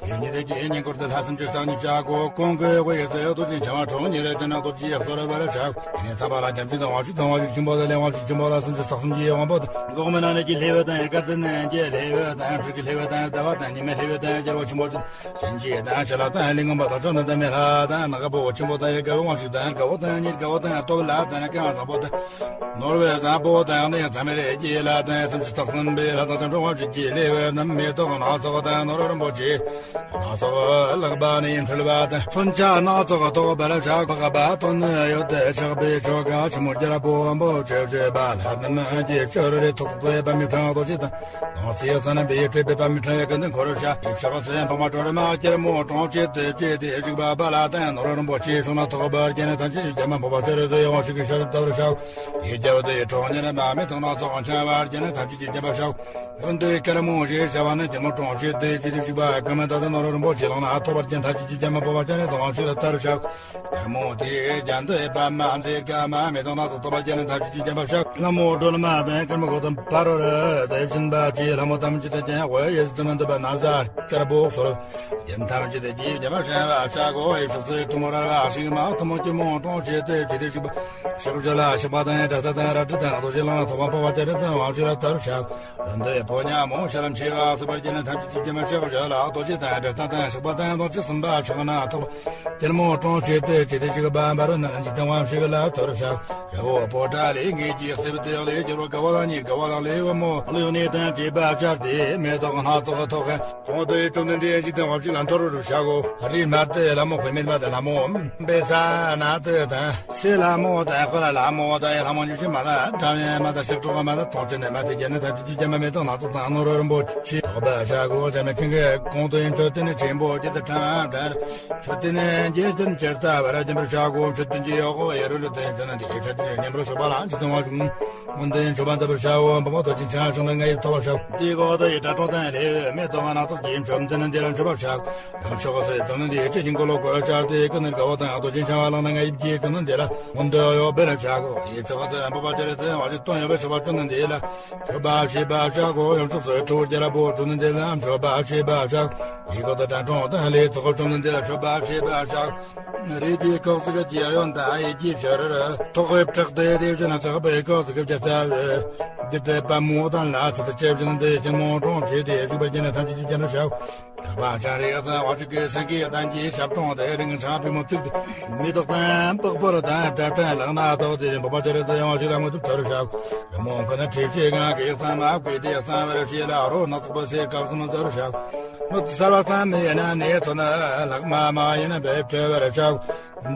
དེ་ཉིད་ཀྱི་ཉེ་འཁོར་དུ་ལྷ་སུམ་ཅུ་རྩ་གཉིས་བྱ་དགོ། གོང་གི་དབུས་སུ་རྡོ་རྗེ་འཆང་བ་ཁྲོ་བོ་ཉེར་ཅན་རྡོ་རྗེ་གསོལ་བར་བྱའོ། དེ་ནས་ཐ་མ་ལ་བྱམས་ཆེན་དང་དབང་ཕྱུག་དང་དབང་ཕྱུག་ཆེན་པོ་དང་ལས་དབང་ཕྱུག་ཆེན་པོ་ལ་སུམ་ཅུ་རྩ་གསུམ་གྱི་དབང་པོ་དང་། འགོག་མེད་ན་ནི་གི་ལྷའི་འོད་དང་། དགའ་ལྡན་གྱི་ལྷའི་འོད་དང་། འཕྲུལ་གྱི་ལྷའི་འོད་དང་། ཟླ་བ་དང་ཉི་མའི་ལྷའི་འོད་དང་། རྒྱལ་བ་ཆེན་པོ་ཆེན། གཤིན་རྗེ་དང་བྱ་ལ་དང་ལས་ངན་པ་དང་། བཅོམ་ལྡན་འདས་མའི་ལྷ་དང་། ནག་པོ་ཆེན་པོ་དང་། ཡེ་དགའ་བའི་དབང་ཕྱུག་དང་། དགའ་བོ་དང་། ཉེ་དགའ་བོ་དང་། སྟོབས་ལ་དང་། སྐལ་བ་བཟང་པོ་དང་། ནོར་བུ་བཟང་པོ་དང་། གནས་བཟང་མི་རིགས་ཀྱི་ལྷ་དང་། སུམ་ཅུ་རྩ་གསུམ་པའི་ལྷ་དང་། བྱང་ཆུབ་དབང་ཕྱུག་གི་ལྷའི་འོད་རྣམས་མེ་ཏོག་སྣ་ཚོགས་དང་། ནོར་བུ་རིན་པོ་ཆེ་སྣ་ཚོགས་བརླག་པ་ནི་འཁྲུལ་པ་དང་། མཚོན་ཆ་སྣ་ཚོགས་ཐོགས་པར་བྱ། འཕགས་པ་དོན་ཡོད་དེ་ཆགས་པའི་ཆོ་ག་ཆེན་མོ་རྒྱལ་པོ་དབང་པོ་ཆེ་ཆེ་བ་ལྷ་རྣམས་ཀྱི་ཆོས་རེ་ཐོག་ཏུ་པདྨའི་ཕྲེང་རྡོ་རྗེ་དང་། ལོངས་སྤྱོད་ས་རྣམས་པའི་སྤྲུལ་པའི་པདྨའི་ཕྲེང་བའི་ཀུན་ཏུ་འཁོར་བར་བྱ། ཡེ་ཕྱོགས་སུ་འཕགས་མ་སྒྲོལ་མ་སྐྱེར་མོ་གྲོང་ཁྱེར་དུ་བཅས་ཏེ་བཞུགས་པ་པ་ལ་དང་། ནོར་བུ་རིན་པོ་ཆེའི་ཕྱོགས་ན་ཐོགས་པར་རྒྱན་ཐམས་ཅད་ཀྱི་བརྒྱན་པ་འཕགས་པ་སྤྱན་རས་གཟིགས་དབང་ཕྱུག་གི་ཞབས་ཏུ་བལྟ་བར་བྱའོ། ཡིག་བརྒྱ་བ་དེ་ཡི་གྲོགས་ཉེར་མ་མེ་ཏོག་སྣ་ཚོགས་འཆང་བར་བགྱི་ནས་ཐམས་ཅད་ཀྱི་བྱམས་པ་ཤོག། འོན་ཏེ་དཀར་མོ་ཞེས་བྱ་བ་ནི་དེ་མོ་གྲོང་ཁྱེར་དེ་ཇི་ལྟར་བཞུགས་པ་ཀུན་མ་ད་ལྟ་ནོར་རིན་པོ་ཆེ་ལོང་ན་ཐོབ་པར་བགྱི་ཐམས་ཅད་ཀྱི་བྱམས་པ་འཕོ་བ་ཅན་ནི་དང་བ་ཞིག་ལ་ལྟར་ཤོག། དཀར་མོ་དེ་རྒྱན་དུ་པདྨ་མཛེས་དཀར་མ་མེ་ཏོག་སྣ་ཚོགས་ཐོབ་པར་བགྱི་ནས་ཐམས་ཅད་ཀྱི་བྱམས་པ་ཤོག། ལྷ་མོ་སྒྲོལ་མ་དང་དཀར་མོ་གོ་ཏམ་ཕ་རོལ་དེ་བཞིན་པ་ཅི་ལྷ་མོ་ཐམས་ཅད་དེ་ཀྱང་དབུ་ཡི་ཙམ་དུ་པ་ན་བཟའ་དཀར་པོ་གསོལ། ཡིན་ཐམས་ཅད་ཀྱི་བྱམས་པ་བྱང་བ་ཤ་གོ་ཡི་ཕྱོགས་སུ་ཁྲི་མོ་ར་བ་ཞིག་མ་ཐུ་མོ་ཀྱི་མོ་གྲོང་ཁྱེར་དེ་ཇི་ལྟར་བཞུགས་པ་ཕྱོགས་བཅུ་ལ་གཤེགས་པ་དང་བཛྲ་ས་དང་ར་ཏྲི་དང་རྡོ་རྗེ་གླང་ཐོགས་པ་འཕོ་བ་ཅན་དང་དབང་ཕྱུག་ལ་ལྟར་ཤོག། འོན་ཏེ་ཕོ་ཉ་མོ་ཤ་ལམ་ཆེ་བ་སོགས་པར་བགྱི་ནས་ཐམས་ཅད་ཀྱི་བྱམས་པ་ཕྱོགས་བཅུ་ལ་རྡོ་རྗེ་དང་བཛྲ་ས་དང་གཤེགས་པ་དང་རྡོ་རྗེ་གསུམ་པ་ཕྱོགས་ན་ཐོགས་པ་ཀྱེ་མོ་གྲོང་ཁྱེར་དེ་ཇི་ལྟར་བཞུགས་པ་འབར་བ་ན་འཇིག་རྟེན་དབང་ཕྱུག་ལ་ལྟར་ཤོག། རི་བོ་པོ་ཏ་ལའི་ངོས་ཀྱི་རྩིབས་དེ་ལས་རྒྱལ་བ་དགའ་བ་དང་ཉིད་དགའ་བ་དང་ལེའུ་མོ་ལེའུ་ནས་དང་བཅས་པ་ཤར་ཏེ་མེ་ཏོག་སྣ་ཚོགས་ཐོགས་ཁན། གོང་དུ་བཅོམ་ལྡན་འདས་འཇིག་རྟེན་དབང་ཕྱུག་ལ་མཐོ་རིས་སུ་བྱའོ། རིའི་མར་དུ་ལྷ་མོ་དཔེ་མེད་མ་དང་ལྷ་མོ་བེ་ས་ན་དུ་དང་། སའི་ལྷ་མོ་དང་ཧོ་ལ་ལྷ་མོ་དང་ལྷ་མོ་ཉི་ཤུ་མ་དང་འགྲམ་ཡན་མ་དང་ཞག་དྲུག་མ་དང་སྟོང་ཆེན་མ་དེ་བརྒྱ་ནི་ཐམས་ཅད་ཀྱི་བྱམས་པ་མེ་ཏོག་སྣ་ཚོགས་དང་ནོར་རིན་པོ་ཆེ་ཐོགས་པ་བྱ་དགོས། བྱམས་མེད་ཁེངས་ཀྱི་གོང་དུ་ཡིན་མཆོད་རྟེན་ནི་ཆེན་པོ་བརྒྱད་དུ་ཕྲེང་བྲལ། མཆོད་རྟེན་ནི་རྒྱན་ཅན་ཇི་ལྟ་བར་བརྒྱན་པར་བྱ་དགོས། མཆོད་རྟེན་གྱི་འོག་ཡ་རུ་ལུ་དེ་མཆོད་ན་དེའི་ཆ་དེ་མཉམ་པར་བཞག་པ་ལ་ཇི་ལྟ་བ་བཞིན། སྔོན་དུ་མཆོད་པ་མཛད་པར་བྱའོ། བུམ་པ་རྡོ་རྗེ་འཆང་ཕྱག་ན་ལྔ་ཡིབ་ཐོགས་པར་བྱའོ། དེའི་འོག་ཏུ་ཡི་དྭགས་གྲོགས་དང་ལེའུ་མེ་ཏོག་སྣ་ཚོགས་ཀྱིས་མཆོད་རྟེན་དེ་ལ་མཆོད་པར་བྱའོ། ཡང་ཕྱོགས་སུ་བཅོམ་ལྡན་འདས་ཡེ་ཤེས་ཀྱི་འཁོར་ལོ་བསྐོར་བར་བྱ་སྟེ། ཀུན་ནས་དགའ་བ་དང་རྡོ་རྗེ་འཆང་བ་ལག་ན་ལྔ་ཡིབ་ཀྱིས་མཆོད་རྟེན་དེ་ལ་སྔོན་དུ་གཡོ་སྦེ་ལ་བྱའོ། ཡང་ཕྱོགས་སུ་འཕོ་བ་སྟེ་རི་དྭགས་བ་ཞིག་སྟོན་ཡོད་པའི་ཕྱོགས་པ་བཅོམ་ལྡན་འདས་ལ་མཆོད་པ་བྱེད་པར་བྱའོ། ཡང་ཕྱོགས་སུ་ཁྲོ་བོ་རྒྱལ་པོ་བཅོམ་ལྡན་འདས་ལ་མཆོད་པ་བྱེད་པར་བྱའོ། དེའི་འོག་ཏུ་དགྲ་གྲོགས་དང་ལྷའི་ཚོགས་བཅོམ་ལྡན་འདས་ལ་མཆོད་པ་བྱེད་པར་བྱའོ། རིགས་ཀྱི་སྐོགས་ཟིག་གི་གཡོན་དང་གཡས་ཀྱི་ཕྱོགས་རིར་ཐོག་གི་བྲག་དེ་དེ་བཞིན་ནགས་པའི་སྐོགས་ཟིག་གི་རྒྱ་ལྟ་བུ། རྒྱུ་དེ་པདྨོ་དང་ལ་ཚ་དང་བཅས་བཞིན་དེ་ཀྱེ་མོ་གྲོང་ཁྱེར་དེ་བཞུགས་པར་བགྱི་ནས་ཐམས་ཅད་ཀྱི་བྱམས་པར་བྱའོ། ཐག་པ་ཆང་རིགས་དང་བ་ཕྱུགས་ཀྱི་སེང་གེ་དང་གི་ཞབས་གྲོང་དེ་རིང་ཆང་པུས་མོ་བཙུགས་ཏེ་མེ་ཏོག་དང་པགས་ཕོར་དང་སྒྲ་ཕྲན་ལག་ན་ཐོགས་ཏེ་འཕོ་བ་སྟེ་རི་དྭགས་བ་ཞིག་ལ་མོ་ཐུབ་ཐར་བྱའོ། རི་མོ་ཀུན་ནས་འཁྲིགས་ཤིང་ངང་གིས་གཙང་མ་བཀོད་དེ་གཙང་བར་བྱས་ལ་རོ་སྣ་ཚོགས་པ་སེར་དཀར་གསུམ་མཛེས་པར་བྱའོ། མི་གསར་བ་ཙམ་མི་ཡིན་ན་ནི་ཚོ་ན་ལྷག་མ་མ་ཡིན་ན་འབེབས་བྲལ་བར་བྱའོ།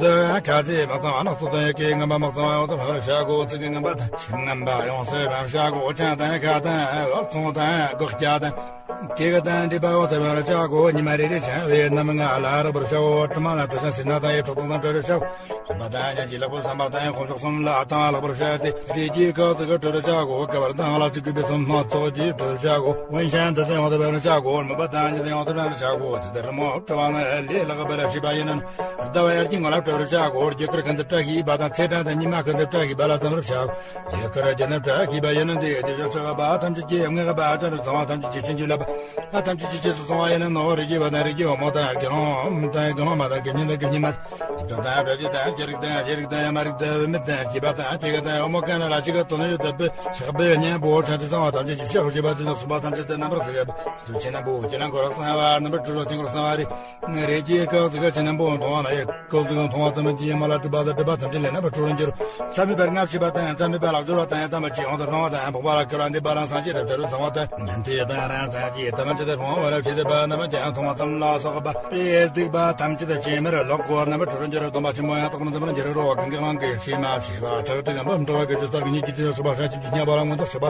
འདི་ཁ་ཟས་མ་གཙང་བ་སྣ་ཚོགས་དང་ཡི་གེ་ངན་པ་མ་གཙང་བ་ཡོངས་སུ་སྤངས་པར་བྱ་དགོས། ཚིག་གི་ངན་པ་དང་ཆོས་ངན་པ་ཡོངས་སུ་སྤངས་བྱ་དགོས། ཆང་དང་ཁ་དང་ལག་ཚོང་དང་སྒོག་སྐྱ་དང་། སྐྱེ་རྒ་དང་འདྲེས་པ་ཡོངས་སུ་སྤངས་པར་བྱ་དགོས། ཉི་མ་རེ་རེ་ཆང་བའི་རྣམ་ལྔ་ལ་རག་པར་བྱའོ། དྲི་མ་ལ་དྲི་ཞིང་སེར་སྣ་དང་ཡི་ཁྲག་དང་བྲལ་བར་བྱའོ། བྱམས་པ་དང་སྙིང་རྗེ་ལེགས་པར་བསམ་པ་དང་དཀོན་མཆོག་གསུམ་ལ་གཏང་བ་ལེགས་པར་བྱ་སྟེ། རིགས་ཀྱི་སྐོགས་ཟིག་གི་བྲོ་བར་བྱ་དགོས། བསྐལ་པ་དང་ལ་ཚིག་གི་བུ་ཚོམ་སྣ་ཚོགས་ཀྱིས་བྲོ་བར་བྱ་དགོས། དབེན་ཞིང་འདུ་ཚེ་ཡོངས་སུ་སྤངས་པར་བྱ་དགོས། མུན་པ་དང་ཉི་ཚེ་ཡོངས་སུ་སྤངས་པར་བྱ་དགོས། དེ་ལྟར་རི་མོ་བྲི་བ་ནི་ལས་ལྷག་པར་བྱས་པ་ཡིན་ན། ཟླ་བ་ཡར་གྱི་ངོ་ལ་བྲོ་བར་བྱ་དགོས། རྒྱུ་སྐར་ཀུན་ཏུ་བཀྲ་ཤིས་པ་དང་ཚེས་གྲངས་དང་ཉི་མ་ཀུན་ཏུ་བཀྲ་ཤིས་པ་ལ་གཏང་བར་བྱ་དགོས། རྒྱུ་སྐར་རྒྱུ་ནི་བཀྲ་ཤིས་པ་ཡིན་ན་འདི་ཡི་དུས་སུ་ཆགས་པ་ཐམས་ཅད་ཀྱིས་མངགས་པ་ཅན་དུ་གཙང་བ་ཐམས་ཅད་ཀྱི་བྱིན་གྱིས་བརླབས་པ། ལྷ་ཐམས་ཅད་ཀྱི་རྗེས་སུ་སོང་བ་ཡིན་ན་ནོ། རིགས་ཀྱི་བུ་དང་རིགས་ཀྱི་བུ་མོ་དང་དགེ་སློང་དང་དགེ་སློང་མ་དང་དགེ་བསྙེན་དང་དགེ་བསྙེན་མ། རིགས་ཆུང་དང་རིགས་ཆེ་དང་རྒྱལ་རིགས་དང་རྒྱལ་རིགས་དང་ཡ་མ་རིགས་དང་བུད་མེད་དང་སྐྱེས་པ་དང་སྐྱེས་དགུ་དང་བུ་མོ་གང་ལ་ལ་ཞིག་གི་དོན་ཡོད་དུ་སྤེལ་ཕྱག་དཔེ་སྙན་པོ་ཕྲན་དུ་གསང་བ་ཐམས་ཅད་ཀྱི་ཕྱག་བཞེས་པ་དེ་ནི་གསུམ་པ་ཐམས་ཅད་དུ་རྣམ་པར་གཟིགས་པ། དུས་ཆེན་ན་བུ་ཁྱེད་རང་ཁོ་རང་གསང་བ་རྣམ་པར་གྲོལ་བ་དེང་གོང་གསང་བ་རེད། རེ་ཅིག་སྐབས་སུ་ཁ་ཆེ་ན་བུ་མཐོང་བ་ལ་ཡི་སྐབས་སུ་མཐོང་བ་ཙམ་གྱིས་ཡ་མ་ལ་དུ་བ་དང་སྒྲིབ་པ་ཐམས་ཅད་ལས་རྣམ་པར་གྲོལ་འགྱུར། མཚམས་མེད་པར་སྔ་ཕྱི་བ་དང་མཚམས་མེད་པར་ལག་སྦྱོར་བ་དང་ཡང་དམ་པ་ཅིག་ཡོངས་སུ་སྤངས་པ་དང་འཕགས་པ་ལ་བསྐལ་བ་འདས་པ་རང་སངས་རྒྱས་རབ་ཏུ་རུ་གསང་བ་དང་། ཉན་ཐོས་དང་རང་སངས་རྒྱས་དམ་པ་ཅི་ལྟར་མཐོང་བ་ལ་ཕྱི་དེ་པ་རྣམས་ཀྱང་མཐོང་བ་ཙམ་ལ་སོགས་པ་དཔེ་སྡིག་པ་ཐམས་ཅད་ཇེ་མར་ལོག་གོ་རྣམ་པར་གྲོལ་འགྱུར། སྡོམ་པ་ཆེན་པོ་ཡང་དག་པར་འཛིན་པར་འགྱུར་རོ། གང་གི་དབང་གིས་ཕྱི་མ་ཕྱི་བ་ཁྲག་ཁྲིག་ངན་པ་འཕྲོ་བ་གི་ཆུ་ལྟར་གི་ཉིད་ཀྱི་དུས་སུ་བ་ཤ་ཆིབས་ཀྱི་སྙན་པ་ལ་མངོན་དུ་ཤེས་པ།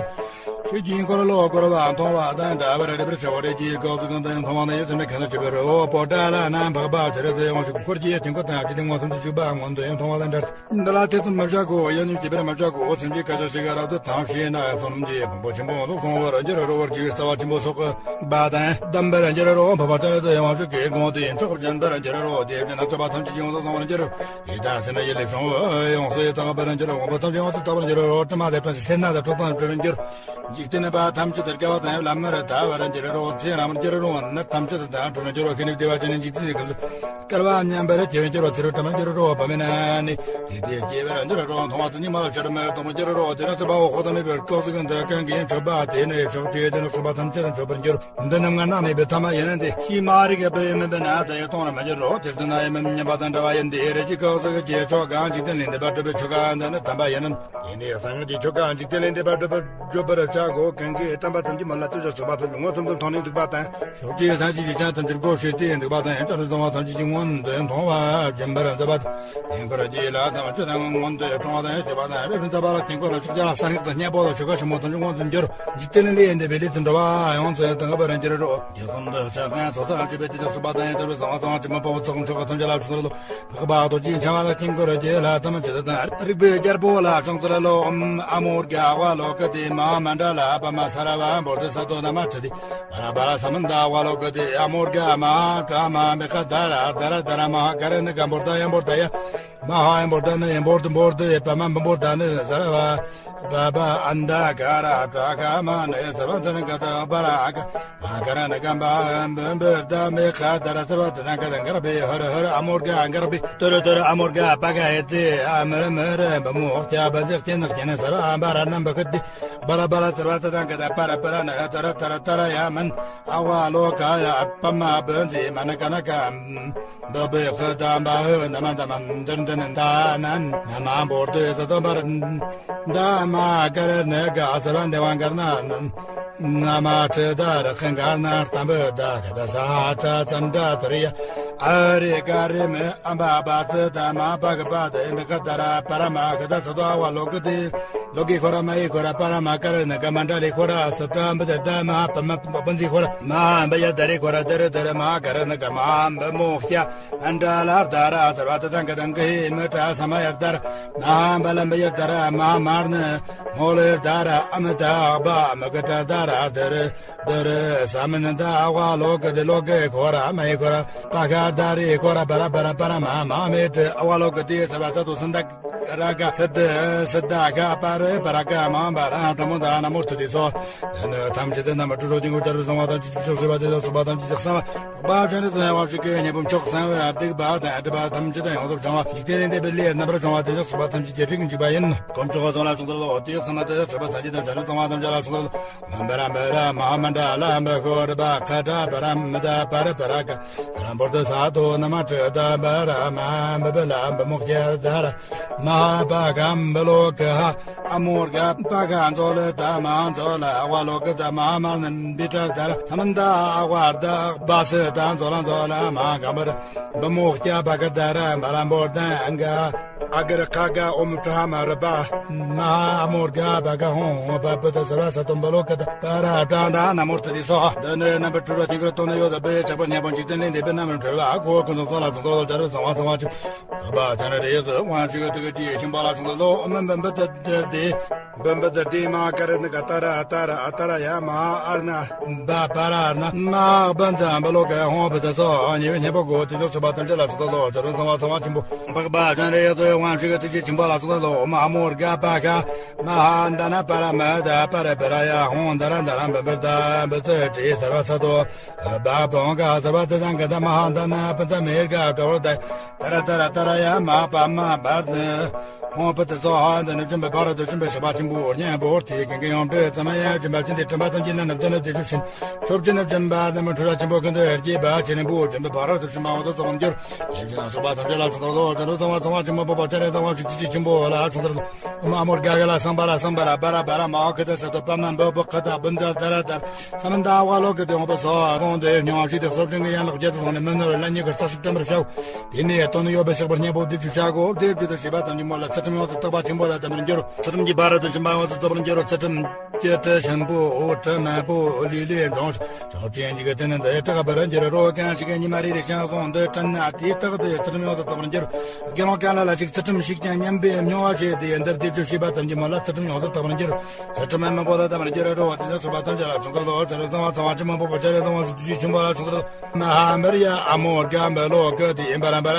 ཆོས་ཀྱི་འཁོར་ལོ་བསྐོར་བ་མཐོང་བ་དང་འདྲ་བར་རེ་བར་བྱ་བ་རེ་ཀྱི་སྐབས་སུ་གང་དུ་ཡང་མཐོང་བ་ནི་ཡོད་ཚད་མེད་མཁན་ལ་བྱེད་པར་འོ་པོ་ཏ་ལ་ནམ་འཕགས་པ་ཇི་རེ་ཚེ་ཡོངས་སུ་འཁོར་གྱི་དཀྱིལ་འཁོར་དང་ཇི་སྟེང་མངོན་སུམ་དུ་བཞུགས་པ་མངོན་དུ་ཡང་མཐོང་བ་དང་འདྲ། འདི་ལ་ཐེ་ཚོམ་མི་བྱ་དགོ། ཡང་སྙིང་རྗེ་བར་མི་བྱ་དགོ། སེམས་ཀྱི་སྐད་ཆ་ཞིག་རབ་ཏུ་ཐམས་ཅད་ན་བསམ་གྱིས་ཕུང་པོ་ཆེན་པོ་ཡོངས་སུ་གཏོང་བར་འགྱུར་རོ། བར་གྱི་ལྟ་བ་ཆེན་པོ་སོགས་པ་དང་གདམས་པར་འགྱུར་རོ། འཕགས་པ་ཏཱ་ལའི་ཚེ་ཡོངས་སུ་གི་དགོངས་ཏེ་ཡིན་ཆོག་སྦྱིན་པར་འགྱུར་རོ། དེ་བཞིན་ན་སྤྱོད་པ་ཐམས་ཅད་ཡོངས་སུ་གཏོང་བར་འགྱུར་རོ། ཡིད་དང་སེམས་ཡིད་ལས་བྱུང་བ་ཡོངས་སུ་དག་པར་འགྱུར་རོ། དབང་པོ་ཐམས་ཅད་ཡོངས་སུ་དག་པར་འགྱུར་རོ། དྲི་མ་དང་སེར་སྣ་དང་ཁྲག་དང་བྲལ་བར་འགྱུར། འཇིག་རྟེན་པ་ཐམས་ཅད་དུ་བསྐལ་པ་དང་ཡང་བླ་མར་ཐལ་བར་འགྱུར་རོ། ཚེ་རིང་བར་འགྱུར་རོ། ནད་ཐམས་ཅད་དང་གྲོལ་འགྱུར་རོ། ཤི་ནས་བདེ་བ་ཅན་ནི་འཇིག་རྟེན་གྱི་ཁམས་སུ་བསྐལ་པ་མཉམ་པར་སྐྱེ་བར་འགྱུར་རོ། ཚེ་རབས་དྲི་མར་འགྱུར་རོ། བ་མེད་ན་ནི་དེ་དེ་སྐྱེ་བར་འགྱུར་རོ། མཐོང་བ་ཙམ་གྱིས་མ་ལ་ཆར་མེར་གཏོང་བར་འགྱུར་རོ། དེ་ནི་སྲིད་པ་འོག་ཁོག་ཏུ་གནས་པའི་སྐབས་སུ་གང་དུ་གང་གིས་མཆོད་པ་དེ་ནི་ཕྱོགས་བཅུའི་དེ་ནི་སྲིད་པ་ཐམས་ཅད་དུ་མཆོད་པར་འགྱུར། འདི་རྣམས་སྔར་ན་གནས་པའི་ཐ་མ་ཡིན་ནི་འདི་ཤི་མ་རིག་པའི་མུན་པའི་ནང་དུ་ཡང་གཏོང་བར་མི་འགྱུར་རོ། དེར་ཐུག་ན་ཡང་མི་མཉམ་པ་དང་འདྲ་བ་ཡིན་ཏེ། རེ་ཅིག་སྐབས་སུ་གི་རྗེས་ཆོག་གང་འཇིག་རྟེན་ལས་འདས་པ་སྒྲུབ་པའི་ཆོ་ག་འདི་ནི་དམ་པ་ཡིན་ནོ། ཡིན་ནས་སངས་རྒྱས་ཆོ་ག་འཇིག་རྟེན་ལས་འདས་པ་སྒྲུབ་པར་བརྗོད་པར་བྱ། སྒོ་གང་གིས་བཀྲམ་པ་ཐམས་ཅད་མ་ལ་ལྟོས་ཤིག་ཚོགས་པ་ཐམས་ཅད་མངོན་སུམ་དུ་མཐོང་ནས་འདུག་པ་དང་། ཕྱོགས་བཅུའི་ས་གཞི་ཡི་ཆ་ཐམས་ཅད་སྒོ་ཕྱེ་སྟེ་འདུག་པ་དང་། ཡང་བསྐྱར་དུ་གསང་བ་ཐམས་ཅད་ཀྱི་མངོན་དུ་མཐོང་བ་སྦྱིན་པར་མཛད་པ་དང་། དེང་འཁོར་གྱི་ལྷ་ཐམས་ཅད་དང་མངོན་དུ་མཐོང་བ་དང་། ཞེས་པ་དང་། རབ་ཏུ་ཕྱིན་པ་ལ་དཀྱིལ་འཁོར་ཕྱོགས་བརྒྱ་ལ་གསང་སྔགས་དང་བསྙེན་པ་ལ་ཆོ་ག་ཆེན་མོ་ཐམས་ཅད་མངོན་དུ་འགྱུར། འཇིག་རྟེན་ལས་འདས་པའི་ལས་དང་འགྲོ་བ་ཡོངས་སུ་དང་བར་འགྱུར་རོ། དུས་གསུམ་དུ་ཕྱག་འཚལ་ཚོགས་བསགས་བྱེད་པའི་དེ་ལ་སོགས་པ་དང་། ཡང་དག་པའི་གསང་བ་གསང་བ་ཆེན་མོ་འཕགས་པ་ཚོགས་ཀྱི་མཆོག་ཐམས་ཅད་ལ་ཕྱག་འཚལ་ལོ། འཕགས་པ་རྡོ་རྗེ་འཆང་བ་ལ་དཀྱིལ་འཁོར་གྱི་ལྷ་ཐམས་ཅད་དང་། རིག་པའི་རྒྱལ་པོ་ལ་ཕྱག་འཚལ་ལོ། ཨ་མོ་རྒྱལ་བ་ལོ་ཀ་དེ་མ་མ་འདྲ་ལ་པ་མ་ས་ར་བ་འབོར་དུ་ས་དོ་ན་མ་ཁྲི་དེ་བ་ར་བ་ར་ས་མ་འདའ་བ་ལོ་ཀ་དེ། ཨ་མོ་རྒྱ་མ་ཀ་མ་མེ་ཀ་ད་ར་ད་ར་ད་ར་མ་ཧ་ཀ་ར་ན་ཀ་འབོར་ད་ཡ་འབོར་ད་ཡ། མ་ཧ་ཡ་འབོར་ད་ན་ཡ་འབོར་དུ་འབོར་དུ་ཡ་པ་མ་འབོར་ད་ན་ས་ར་བ། བ་བ་ཨན་ད་ག་ར་བྲ་ག་མ་ན་ཡ་ས་ར་ད་ན་ཀ་ད་བ་ར་ཨ་ཀ་མ་ཀ་ར་ན་ཀ་བ་འབོར་འབོར་ད་མེ་ཀ་ད་ར་ས་ར་ད་ན་ཀ་ད་ག་ར་བེ་ཧ་ར་ཧ་ར་ཨ་མོ་རྒྱ་ག་ར་བེ། ཏོ་ར་ཏོ་ར་ཨ་མོ་རྒྱ་པ་ག་ཧེ་ཏེ་ཨ་མ་ར་མ་ར་བ་མོ་ཁྱ་བ་ཟེར་ཁྱེ་ནག་ཁྱེ་ན་ས་ར་ཨ་བ་ར་ནམ་བ་ཁ་ཏི་བ་ར་བ་ར་ས་ར་ཏ་ཏ་ག་ད་པ་ར་པ་ར་ན་ཡ་ཏ་ར་ཏ་ར་ཏ་ར་ཡ་མན་ཨ་བ་ལོ་ཀ་ཡ་པ་མ་བ་ཛི་མ་ན་ཀ་ན་ཀ་བ་བེ་ཁ་ད་བ་ཧ་ན་མ་ད་མ་འདིར་འདི་ན་ད་ན་ན་མ་བོར་དུ་ས་ཏོ་བ་ར་ད་མ་ཀ་ར་ན་ཀ་ས་ར་འདེ་བ་ཀ་ར་ན་ན། ན་མ་ཁྲི་ད་ར་ཁ་འགར་ན་གཏམ་བུ་ད་ག་ད་ས་ཁྲ་ཙམ་ད་དུ་རི་ཡ། ཨ་རི་ཀ་རི་མི་ཨམ་བ་བ་ཙི་ད་མ་པ་གི་པ་དེ་མི་ཁ་ད་ར་པ་ར་མ་ག་ད་ས་དོ་ཨ་བ་ལོ་གི་དེ་ལོ་གི་ཁོ་ར་མ་ཡི་ཁོ་ར་པ་ར་མ་ཀ་རི་ན་ག་མ་འདྲ་རི་ཁོ་ར་སུ་ཏྲ་འབུ་དེ་ད་མ་པ་མ་པ་འབུ་འཛི་ཁོ་ར་མ་འབུ་ཡ་ད་རི་ཁོ་ར་ད་རི་ད་རི་མ་ཀ་རི་ན་ག་མ་འབུ་མོ་ཁྱ་ཨན་ད་ལ་ད་ར་ས་ར་ད་ད་ག་ད་གི་མི་ཏྲ་ས་མ་ཡ་ད་ར་མ་འབུ་ལ་འབུ་ཡ་ད་ར་མ་མར་ན། མོ་ལེར་ད་ར་ཨ་མི་ད་བ་མི་ག་ཏྲ་ད་ར་དི་རི་དི་རི་ས་མི་ནི་ད་ཨ་བ་ལོ་གི་དི་ལོ་གི་ཁོ་ར་མ་ཡི་ཁོ་ར་པ་ག་ད་རི་ཁོ་ར་པ་ར་པ་ར་པ་ར་མ་མ་མི་ཏྲི་ཨ་བ་ལོ་གི་དི་ས་བ་ས་དུ་སི་ད་ར་ག་སི་དི་སི་ད་ག་པ་རི་པ་ར་ག་མ་བ་ར་ཏྲ་མོ་ད་ན་མོ་ཏི་དི་སོ། ཐམས་ཅད་དེ་རྣམ་པར་གྲོལ་རོ་དེ་ངོ་ཅར་བའི་གསང་བ་དང་ཅི་ཅི་ཕྱོགས་ཤེས་པ་དེ་དང་སུ་པ་དང་ཅི་ཅི་གསང་བ། བ་ཅན་དུ་ཡང་བ་ཞིག་གི་ཉེ་བུམ་ཆོག་གསང་བའི་ཨ་སྡིག་པ་དང་ཨ་སྒྲིབ་པ་ཐམས་ཅད་དང་ཡོངས་སུ་བྱང་བ། འཇིག་རྟེན་ལས་འདས་པའི་ལས་རྣམ་པར་བྱང་བ་དེ་ཡང་སྲིད་པ་ཐམས་ཅད་ཀྱི་རིགས་འཇིག་པ་ཡིན། དཀོན་མཆོག་གསུམ་ལ་ཕྱག་འཚལ་ལོ། དེ་ཡང་ཚང་མ་དེ་ཡང་སྲིད་པ་ཐམས་ཅད་དང་བྱང་ཆུབ་གསང་བ་ཐམས་ཅད་ལ་ཕྱག་འཚལ་ལོ། མ་འབར་འབར་མ་འདྲ་ལ་འབར་ཤོར་འབར་ཁ་འདྲ་འབར་མི་འདྲ་པར་པར་ཀ་ར་འབོར་དུ་ས་དོ་ན་མ་ཁྲི་ད་འབར་མ་འབར་བ་ལ་འབར་མོ་ཁྱེར་ད་ར། མ་ཧ་པ་གམ་བུ་ལོ་ཀ་ཧ། ཨ་མོ་རྒྱ་པ་ག་མཛོ་ལེ་ད་མ་མཛོ་ལེ་ཨ་བ་ལོ་ཀ་ད་མ་མ་ན་བི་ཏྲ་ད་ར་ས་མ་ད་ཨ་བ་ད་བ་སེ་ད་མཛོ་ལ་མཛོ་ལེ་མ་ག་མ་ར་བུ་མོ་སྐྱ་པ་ག་ད་ར་མ་ར་འབོར་ད་ཨ་ག་ཨ་ག་ར་ཁ་ག་ཨོ་མ་ཏྲ་མ་ར་པ་མ་ཧ་ཨ་མོ་རྒྱ་པ་ག་ཧོ་པ་པ་ད་ས་ར་ས་དོམ་བུ་ལོ་ཀ་ད་པ་ར་ཏྲ་ད་ན་མོ་ཏ་དི་སོ། ད་ནི་རྣམ་པར་གྲོལ་བ་དེ་གར་སྟོན་ནས་ཡོད་ད་པའི་ཆགས་པ་ཉེ་བ་འཇིག་རྟེན་ལས་འདས་པའི་རྣམ་པར་གྲོལ་བ་ཨ་ཁོ་ཀུན་ཏུ་སོ་ལ་སོ་ཏོ་ལ་ཇ་རུ་ཚང་བ་ཚང་བ་ཅི། བ་ཅན་རེ་ཡེ་སུ་དབང་ཞིག་ཏུ་གི་ཅི་ཆིམ་པ་ལ་སོང་ལོ་མི་འབུམ་པ་ཏི་ཏི་ཏི། འབུམ་པ་ཏི་ཏི་མ་ཀ་ར་ནི་ཀ་ཏ་ར་ཏ་ར་ཏ་ར་ཡ་མ་ཨར་ན། བ་པ་ར་ཨར་ན་མ་བན་ཙམ་པ་ལོ་ཀ་ཧོང་པ་ཏི་སོ་ཉེ་བའི་ཉེ་པོ་གོ་ཏི་ཏོ་སུ་བ་ཏན་ཏི་ལ་སོ་ཏོ་ལོ་ཅ་རུ་ཚང་བ་ཚང་བ་ཆིམ་པོ། བ་བ་ཅན་རེ་ཡེ་སུ་དབང་ཞིག་ཏུ་ཅི་ཆིམ་པ་ལ་སོང་ལོ་མ་མོ་རྒ་པ་ཀ་མ་ཧ་འདའ་ན་པ་ར་མ་ད་པ་ར་པ་ར་ཡ་ཧོང་འདའ་ར་འདའ་ར་འབུམ་པ་ཏི་འབུམ་ཏི་ཏི་ས་བ་ས་ཏོ། བ་བོང་ག་ས་བ་ཏི་དང་ག་ད་མ་ཧ་འདའ་ན་པ་ད་མེ་རྒ་ཏོ་ད། ཏ་ར་ཏ་ར་ཏ་ར་ཡ་མ་པ་མ་བར་ཏི། ཧོང་པ་ཏི་སོ་ཧ་འདི་ནི་ཅུམ་པའི་ཕ་ར་ཏུ་ཅུམ་པའི་ཤ་བ་ཆེན་པོ་སྙན་པོ་ཏི་གན་གན་ཡོང་ཏི་ཙམ་ཡ་ཅུམ་པ་ཅན་ཏི་ཏྲམ་པ་ཙམ་གྱི་ན་ནབ་ཏི་ནབ་ཏི་ཤུ་ཤིན། ཤོབ་ཅི་ནབ་ཅུམ་པ་ནི་མ་ཁྲུ་ར་ཆེན་པོ་གན་ཏི་ཧེར་གྱི་བ་ཆེ་ནི་པུ་ཅུམ་པའི་ཕ་ར་ཏུ་ཅུམ་པ་འོ་ཏོ་ཙོག་འགྱུར། ཡེ་ཤེས་ན་སོ་པ་ཐམས་ཅད་ལ་སོ་ཏོ་ལོ་ཅ་རུ་ཚང་བ་ཚང་བ་ཆེན་པོ་པོ་པ་ཅ་རེ་ཚང་བ་ཤུགས་ཏི་ཅི་ཆེན་པོ་ལ་སོ་ཏོ་ལོ། མ་མོ་རྒ་ག་ལ་སང་པ་ར་སང་པ་ར་པ་ར་པ་ར་མ་ཧོ་ཁ་ཏི་ས་ཏོ་པ་མ་འབོ་པོ་ཁ་ཏ་བུན་ཛ་ཏ་ར་ཏ། ས་མ་འདའ་བ་ལོ་ཀ་དེ་འོང་པ་སོ་ཧོང་དེ་མྱོང་བ་ཞིག་དེ་སོ་ཅན་གི་ཡན་ལག་བརྒྱད་དུ་སོང་ནས་མི་ནོར་ལ་ཉིད་ཀྱི་རྩ་ཤིག་བཀྲམ་པར་བྱའོ། དེ་ནས་དོན་ཡོད་པའི་ཕྱག་པར་སྙན་པོ་བདེ་བཅུ་བྱ་དགོ། བདེ་བཅུ་དང་བྱིས་པ་དང་ཉིན་མོ་ལ་ཚུལ་ཁྲིམས་ཡོངས་སུ་དག་པ་ཆེན་པོ་ལ་དམ་པར་འགྱུར། ཚུལ་ཁྲིམས་ཀྱི་ཕ་རོལ་ཏུ་ཕྱིན་པ་ཡོངས་སུ་དག་པར་འགྱུར། ཚུལ་ཁྲིམས་ཀྱི་དྲི་ཞིམ་པོ་དྲི་དམར་པོ་ལུས་ལས་འབྱུང་ཞིང་། ཕྱོགས་བཅུའི་འཇིག་རྟེན་འདི་དྲེགས་པར་འགྱུར་རོ། གང་ཞིག་ཉི་མ་རེ་རེ་ཞིང་གཟུངས་འདི་དྲན་ན་དེའི་རྟགས་དེ་ཚུལ་ཁྲིམས་ཡོངས་སུ་དག་པར་འགྱུར། དགེ་སློང་གང་ལ་ལ་ཞིག་ཚུལ་ཁྲིམས་ཞིག་ཀྱང་ཉམས་པའི་མྱོང་བ་བྱེད་དེ་འདི་བདེ་བཅུ་བྱིས་པ་དང་ཉིན་མོ་ལ་ཚུལ་ཁྲིམས་ཡོངས་སུ་དག་པར་འགྱུར། ཚུལ་ཁྲིམས་མང་པོ་ལ་དམ་པར་འགྱུར་རོ། དེ་ནི་སོ་པ་ཐམས་ཅད་ལ་ཕྱག་འཚལ་ལོ། ཇ་རུ་ཚང་བ་ཚང་བ་ཆེན་མོ་པོ་པ་ཇ་རུ་ཚང་བ་ཤུགས་ཏུ་ཆེ་ཆུང་པོ་ལ་ཕྱག་འཚལ་ལོ། མ་ཧཱ་འབུར་ཡ་ཨ་མོ་རྒྱ་འབུར་ལོ་ཀ་དེ་འབར་འབར་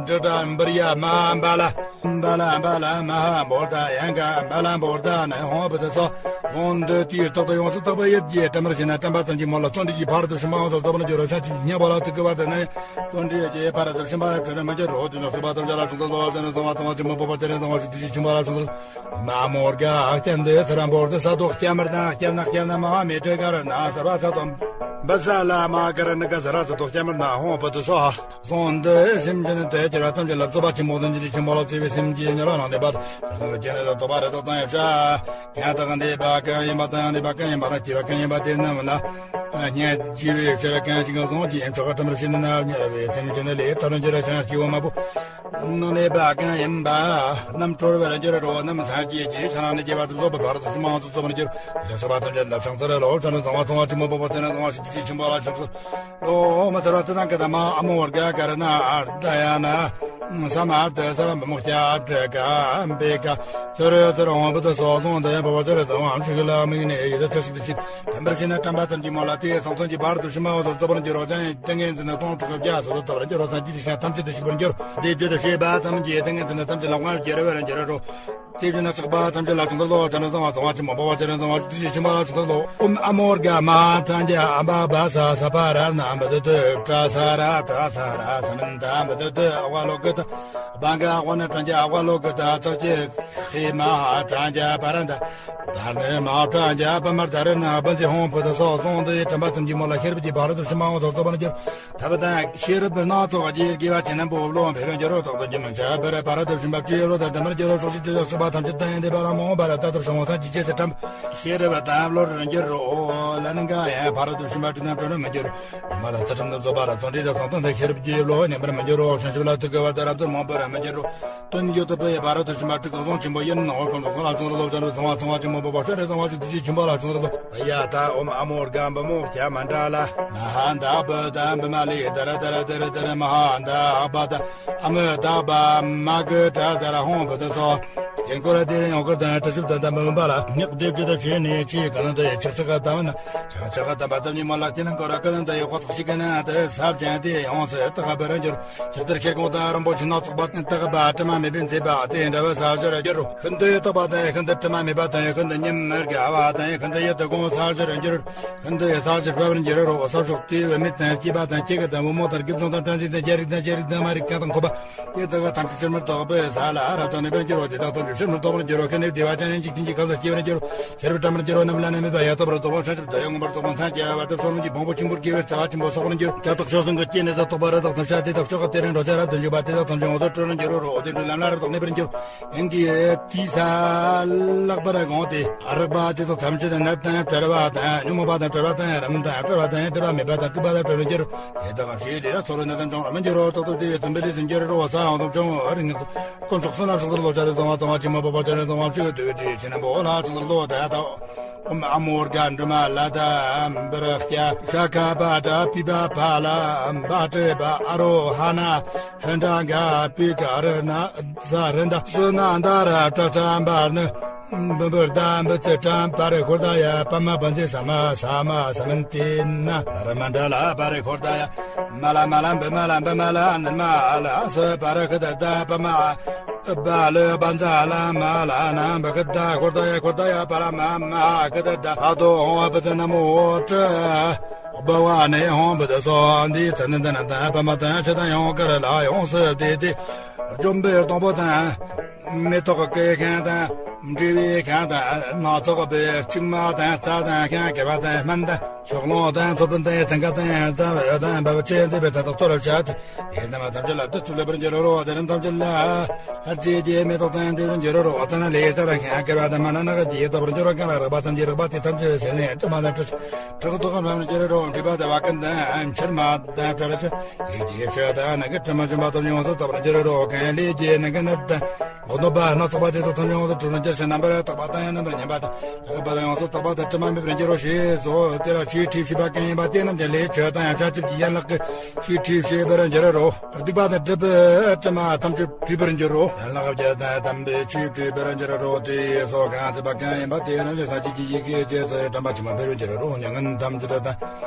འབྲི་འབྲི་འབུར་ཡ་མ་འབར་ལ་འབར་ལ་འབར་ལ་མ་ཧཱ་འབོར་ད་ཡང་ག་འབར་ལ་འབོར་ད་ནི་ཧོང་བུ་དུ་སོ་ཧོང་འདི་དུས་ཐོག་ཏུ་ཡོངས་སུ་དག་པ་ཡིད་ཀྱིས་དྲན་པར་བྱས་ན་དྲན་པ་ཙམ་གྱིས་མོ་ལ་བརྩོན་འགྲུས་ཀྱི་ཕ་རོལ་ཏུ་ཕྱིན་པ་ཡོངས་སུ་རྫོགས་པར་འགྱུར་རོ། ཕྱག་གཅིག་གིས་བསྙེན་པ་ལ་ཐུག་གི་བར་དུ་ནི་བརྩོན་འགྲུས་ཀྱི་ཕ་རོལ་ཏུ་ཕྱིན་པ་ཡང་དྲན་མི་འགྱུར་རོ། དེ་ནི་སོ་པ་ཐམས་ཅད་ལ་ཕྱག་འཚལ་ལོ། ཇ་རུ་ཚང་བ་ཚང་བ་ཆེན་མོ་པོ་པ་ཇ་རུ་ཚང་བ་ཤུགས་ཏུ་ཆེ་ཆུང་པོ་ལ་ཕྱག་འཚལ་ལོ། མ་མོ་རྒྱ་སྐྱ་འདི་ས་ར་འབོར་དུ་ས་དོག་སྐྱ་མར་ན་སྐྱ་ན་སྐྱ་ན་མ་མི་དྲོད་གར་ན་ས་ར་ས་དོམ་བ་ས་ལ་མ་གར་ན་ག་ས་ར་ས་དོག་སྐྱ་མར་ན་ཧོང་བུ་དུ་སོ་ཧ་སོང་འདི་སེམས་ཅན་དེ་གྱུར་བ་ཐམས་ཅད་ལ་རྫོགས་པ་ཆེན་པོ་དང་ཇི་ཆེན་པོ་ལ་བརྩེ་བའི་སེམས་ཀྱིས་ ཉེ་བར་ནང་ནས་པ། ས་སང་གི་སྐྱེ་གནས་ལ་ལྟོས་པ་རེ་དོགས་དང་ཡང་བྱ། གང་དག་འདས་པ་གང་ཡིན་པ་དང་འདས་པ་གང་ཡིན་པ་དང་སྐྱེ་བ་གང་ཡིན་པ་དེ་རྣམས་ལ། སྙད་བརྗེ་བའི་ཕྱིར་གང་ཞིག་གང་གསུངས་ཀྱི་ཕྱོགས་ཁ་ཁྲམ་རུ་ཕྱིན་ན་ཉེ་བའི་སེམས་ཅན་ལས་ཐར་འགྱུར་ཞིང་སྐྱེ་བོ་མང་པོ། ནང་ནས་པ་གང་ཡིན་པ། རྣམ་གྲོལ་བར་འགྱུར་རོ། རྣམ་སངས་རྒྱས་ཀྱི་ཕྱིར་ནི་སྐྱེ་བ་དུ་རྫོགས་པ་བར་དུ་སུ་མང་དུ་རྫོགས་པར་འགྱུར། ཡ་ཤ་བ་ཐམས་ཅད་ལ་ཕྱག་འཚལ་ལོ། ཕྱག་ནི་གཙང་བ་གཙང་བ་ཆེན་པོ་འཕགས་པ་སྤྱན་ནི་གཙང་བ་ཞིང་དུ་ཆེན་པོ་ལ་ཕྱག་འཚལ་ལོ། མ་ཐར་བ་དེ་དང་ཀ་ད་མ་ཨ་མོ་བར་ག་ག་ར་ན་ཨར་ད་ཡ་ན། ས་མ་ཨར་ད་ས་ར་མ་མོ་ཀྱ་ཨ་བྲ་ག་འབེ་ག་ཚོ་རེ་ཚོ་ར་འོང་བུ་དུ་སོགས་སོང་དེ་འཕགས་པ་ཚོ་རེ་དང་བ་ཨམ་ཤི་གི་ལ་མིག་ནས་ཡི་ར་ཚ་ཞིག་ཏུ་ཆིག་དམ་པར་ཤེས་ན་དྲན་པ་ཙམ་གྱིས་མོ་ལ་དེ་ཚོགས་ཚོགས་ཀྱི་བར་དུ་ཕྱི་མ་འོ་ཟོར་རྫོགས་པར་འགྱུར་རོ། ཅང་ཡིན་ཏན་ངན་འཛིན་ན་སྟོང་དྲུག་བརྒྱ་སོ་སོ་ལྟ་བར་འགྱུར་རོ། སངས་རྒྱས་ཀྱི་ཞིང་ཐམས་ཅད་དུ་ཞིག་པར་འགྱུར། དེ་བརྗོད་དུ་ཤེས་པ་ཙམ་གྱིས་ཏིང་ངེ་འཛིན་ཐམས་ཅད་ལ་དབང་བསྒྱུར་བར་འགྱུར་རོ། དེ་བཞིན་ན་ཆགས་པ་ཐམས་ཅད་ལ་ཆགས་འདོད་ལོ། བྱང་ནས་གཙང་བ་གཙང་བ་ཆེན་པོ་འཕགས་པ་སྤྱན་རས་གཙང་བ་དེ་བཞིན་ཕྱི་མ་ལ་ཆགས་འདོད་ལོ། ཨོཾ་ཨ་མོ་རྒ་མ་ཧ་ཏྲ་ཛྙཱ་ཨ་བ་བྷ་ས་ས་པ་ར་ན་བ་དུ་དུ་ཏྲ་ས་ར་ཏྲ་ས་ར་ས་མན་ད་བ་དུ་དུ་ཨ་བ་ལོ་ཀི་ཏ་བ་ག་ཨ་བ་ན་ཏྲ་ཛྙཱ་ཨ་བ་ལོ་ཀི་ཏ་ཙག་ཅེ་ཧེ་མ་ཧ་ཏྲ་ཛྙཱ་པ་ར་ད་པ་ནི་མ་ཧ་ཏྲ་ཛྙཱ་པ་མར་ད་རི་ན་བ་ཛེ་ཧོང་བུ་དུ་སོགས་སོང་དུ་ཡི་དྲན་པ་ཙམ་གྱིས་མོ་ལ་ཤེས་རབ་ཀྱི་ཕ་རོལ་ཏུ་ཕྱིན་མ་འོངས་སོགས་རྫོགས་པར་འགྱུར། ཐབས་དང་ཤེས་རབ་སྣ་ཚོགས་ཀྱིས་དགེ་བ་ཅན་རྣམས་པོ་བློ་འཕེལ་བར་འགྱུར་རོ། རྟག་ཏུ་རྒྱུན་མི་འཆད་པར་ཕ་རོལ་ཏུ་ཕྱིན་པ་བཅུའི་བློ་དང་ལྡན་པར་འགྱུར་རོ། ཕྱོགས་བཅུའི་དུས་དང་གཤེགས་པ་ཐམས་ཅད་དང་ཡང་འདས་པ་རང་མ་འོངས་པ་ལ་ལྟ་ལྟར་བྱུང་བ་སངས་རྒྱས་རྗེས་སུ་དྲན། ཤེས་རབ་དང་བློར་འགྱུར་རོ། ལ་ནི་འགའ་ཡང་ཕ་རོལ་ཏུ་ཕྱིན་པ་དྲི་དང་བྲལ་བར་མི་འགྱུར། ཉི་མ་ལ་ཚུལ་ཁྲིམས་དང་རྫོགས་པ་ལ་ཚོགས་འདྲིས་དང་གསང་སྟོང་དང་ཤེས་རབ་ཀྱི་བློ་ཉམས་པར་མི་འགྱུར་རོ། བྱང་ཆུབ་ལ་ཐུག་དཀའ་བར་དུ་རབ་ཏུ་རྨོངས་པར་མི་འགྱུར་རོ། དོན་ཡོད་དོ་ཕ་ཡི་ཕ་རོལ་ཏུ་ཕྱིན་པ་དྲུག་གི་གཟུངས་ཆེན་པོ་ཡིན་ནོ། ཁོང་དུ་གཟུངས་ལ་གཟུངས་རོ། ལོ་བྱང་རུ་གཟུངས་པ་གཟུངས་པ་ཆེན་པོ་འཕགས་པ་སྤྱན་རས་གཟུངས་པ་ཞིག་དུས་ཀྱི་ཆུན་པ་ལ་གཟུངས་རོ། ཡ་ད་ཨོཾ་ཨ་མོ་རྒ་བུ་མོ་ཀྱ་མ་འདྲ་ལ་མ་ཧ་ད་བུ་ད་བུ་མ་ལི་ད་ར་ད་ར་ད་ར་ད་ར་མ་ཧ་ད་བ་ད་ཨ་མོ་ད་བ་མ་གུ་ད་ད་ར་ཧོང་བུ་ད་སོ། རྒན་འཁོར་དེ་ཡོང་ཁུར་དང་བྲ་ཤུབ་དང་དམ་པ་མུན་པ་ལ་ཉག་སྡེབ་ཀྱི་ད་བྱས་ནས་ཆེས་གང་དུ་ཆག་ཆག་ག་དམ་ན་ཆག་ཆག་ག་དམ་པ་དམ་ཉི་མ་ལག་ཏེ་ན་འཁོར་ཀ་དང་ད་ཡོད་ཁོ་ཚོགས་ཤིག་ག་ན་དེ་ས་བྱས་དེ་ཡོངས་སུ་དག་པར་འགྱུར། ཇི་ལྟར་ཤེལ་གོང་དང་རིན་པོ་ཆེ་སྣ་ཚོགས་པ་དང་དག་པ་དྲི་མ་མེད་པའི་མཛེས་པ་དེ་འདྲ་བའི་ས་གཞིར་འགྱུར་རོ། ཤིན་ཏུ་དག་པ་དང་ཤིན་ཏུ་དྲི་མ་མེད་པ་དང་ཤིན་ཏུ་ཉམས་མི་དགའ་བ་དང་ཤིན་ཏུ་ཡིད་དུ་འོང་ས་གཞིར་འགྱུར། ཤིན་ཏུ་ས་གཞིར་བབ་པར་འགྱུར་རོ། ས་ཕྱོགས་དེའི་བུད་མེད་དང་སྐྱེས་པ་དང་སྐྱེས་ཀྱི་དང་བུ་མོ་དང་དགེ་སྦྱོང་དང་སྤྲང་ཞིང་དང་རྒྱལ་རིགས་དང་ཤེས་རིག་དང་མ་རིག་གང་དང་འཁོད་པ། དེ་དག་ཐམས་ཅད་ཕྱིར་མི་ལྡོག་པའི་ས་ལ་རབ་ཏུ་གནས་པར་འགྱུར་རོ། དེ་དག་ཐམས་ཅད་ཕྱིར་མི་ལྡོག་པར་འགྱུར་རོ། ཤིན་ཏུ་བདེ་བ་ཅན་འཇིག་རྟེན་གྱི་ཁམས་སུ་སྐྱེ་བར་འགྱུར་རོ། ཤེས་རབ་བཀྲ་མར་འགྱུར་རོ། རྣམས་ལ་ནི་མོས་པ་ཡང་དག་པར་རྫོགས་པ་བྱང་ཆུབ་ཏུ་ཡང་མངོན་པར་རྫོགས་པ་མཚན་བརྒྱད་པར་དུ་བསོད་ནམས་ཀྱི་ཕུང་པོ་ཆེན་པོར་སྐྱེ་བའི་རྩ་བ་ཆེན་པོ་གསོག་པར་འགྱུར། ཀྱང་དག་ཆོས་གསུམ་གྱི་སྐྱེ་གནས་སུ་གཏོགས་པ་རི་དྭགས་ཐམས་ཅད་དེ་དག་ཕྱོགས་ཀྱི་དེ་རིང་འགྲོ་བྱ་རབ་ཏུ་འཇུག་པ་དེ་དག་ཐམས་ཅད་ཡོངས་སུ་གྲོལ་བར་འགྱུར་རོ། དེ་འགྲོ་ལམ་ལ་རབ་ཏུ་གནས་པར་འགྱུར། གང་གིས་དེའི་ས་ལེགས་པར་བསྒོམས་ཏེ་རེག་པ་དེ་དག་ཐམས་ཅད་ནད་དང་བྲལ་བ་དང་ཉོན་མོངས་པ་དང་བྲལ་བ་དང་རིམས་དང་བྲལ་བ་དང་སྒྲིབ་པ་མེད་པ་དང་སྡིག་པ་དང་བྲལ་བར་འགྱུར། དེ་དག་ཕྱིའི་ལས་ལ་ཚོར་བའི་ནད་དང་འབྱུང་བར་མི་འགྱུར་རོ། ཏོག་ཏོ་དེ་བས་དམ་པའི་ལས་སུ་འགྱུར་རོ། ས་ཡང་དང་བྱུང་བ་རིང་དཀོན་མཆོག་གསུམ་ལ་ཕྱག་འཚལ་ལོ། བྱ་རུ་གཙང་བ་གཙང་བ་ཆེན་མོ་འཕགས་པ་སྤྱན་རས་གཙང་བ་ཕྱོགས་ཀྱི་དུས་ཀྱི་ཆེ་ན་བོ་ལ་ཕྱག་འཚལ་ལོ། ད་ད་ཨོཾ་ཨ་མོ་རྒ་འབྲུ་མ་ལ་ད་འབར་སྐྱ་ཤ་ཁ་པ་ཏྲ་པི་པ་ཕ་ལ་བ་ཏྲེ་པ་ཨ་རོ་ཧ་ན་ཧན་ཏྲ་ག་པི་ཀ་རི་ན་ས་རི་ན་སུ་ན་ད་ར་ཏྲ་ཏྲ་འབར་ནི་འབུམ་འབུར་ད་འབུ་ཙི་ཏྲ་པ་རི་ཧོར་ད་ཡ་པ་མ་བ་ཛེ་ས་མ་ས་མ་ས་མན་ཏེ་ན་པ་ར་མ་ཏྲ་ལ་པ་རི་ཧོར་ད་ཡ་མ་ལ་མ་ལ་འབུ་མ་ལ་འབུ་མ་ལ་ནི་མ་ལ་སུ་པ་རི་ཧི་ད་ད་པ་མ་བ་ལི་བ་ཛ་ལ་མ་ལ་ན་བ་གི་ད་ཧོར་ད་ཡ་ཧོར་ད་ཡ་པ་ར་མ་མ་གི་ད་ད་ཧ་དོ་ཧོ་བ་ད་ན་མོ་ཏྲ་བ་བ་ནི་ཧོ་བ་ད་སོ་འདི་ད་ནི་ད་ན་ད་པ་མ་ད་ཆ་ད་ཡང་ག་ར་ལ་ཡོངས་སུ་བདེ་སྟེ། འཇོམས་པའི་སྡོང་པོ་དང་། མེ་ཏོག་གི་ཤིང་དང་། འབྲས་བུའི་ཤིང་དང་། སྣ་ཚོགས་པའི་ལྕུག་མ་དང་རྩྭ་དང་ཤིང་གི་བ་དང་སྨན་དང་། ཕྱོགས་ལོང་དང་། མཚོ་བོན་དང་། ཚན་ཁ་དང་། རྩ་བ་དང་། འབབ་ཆེན་དེ་བས་ཐ་དག་གཏོར་བྱ་སྟེ། དེ་རྣམས་ཐམས་ཅད་ལ་བདུད་རྩི་ལུས་པར་འགྱུར་རོ། དེ་རྣམས་ཐམས་ཅད་ལ་ལྷར་བཅས་ཀྱི་མེ་ཏོག་དང་འབྲས་བུར་འགྱུར་རོ། ད་ན་ལས་རྩྭ་དང་ཤིང་གི་བ་དང་། མ་ན་ནག་གི་ལྟ་བུར་འགྱུར་རོ། གང་ལ་རེག་པ་ཐམས་ཅད་རེག་པ་དེ་ཐམས་ཅད་ཟས་ནས་དྲི་མ་དང་བྲལ། ཁྲག་ཏོག་གམ་རང་འགྱུར་རོ། མཁྲིས་པ་དང་བ་གི་དང་མཆིལ་མ་དང་བྲལ་ཞིང་། ལས་ཀྱི་ཆོས་དང་ནད་ཀྱི་དྲི་མ་འཇོམས་པ་དང་ཡོངས་སུ་དག་པར་འགྱུར་རོ། གང་ལས་ཀྱི་ནད་ཀྱི་ནད་དང་སྡུག་བསྔལ་སྣ་ཚོགས་པ་དེ་དག་ཐམས་ཅད་ཡོངས་སུ་གྲོལ་བར་འགྱུར་ཞིང་། རྣམ་པར་དག་པ་དང་ཡང་རྣམ་པར་ཉམས་པ་དང་ལྷག་པ་དང་ཡོངས་སུ་དག་པ་དང་དྲི་མ་མེད་པར་འགྱུར་རོ། ཞེས་སོ། དེ་ལ་ཆོས་ཁྲིད་བྱེད་པ་གང་ཡིན་པ་དེ་རྣམས་ཀྱི་ལས་ཆོས་དང་ཡང་བྱང་ཆུབ་ཀྱི་ཡན་ལག་གི་ཆོས་ཁྲིད་བྱེད་པར་འགྱུར་རོ། སྡིག་པ་དང་སྒྲིབ་པའི་དྲི་མ་ཐམས་ཅད་བྲིས་པར་འགྱུར་རོ། ཡན་ལག་བརྒྱད་དང་དམ་པའི་ཆོས་བྲིས་པར་འགྱུར་རོ། དེ་སོགས་གང་བྱེད་པ་གང་ཡིན་པ་དེ་རྣམས་ཀྱི་སངས་རྒྱས་ཀྱི་ཡི་གེ་རྗེས་སུ་དྲན་པ་ཆེན་པོ་འཕེལ་བར་འགྱུར་རོ། མྱ་ངན་ཐམས་ཅད་དང་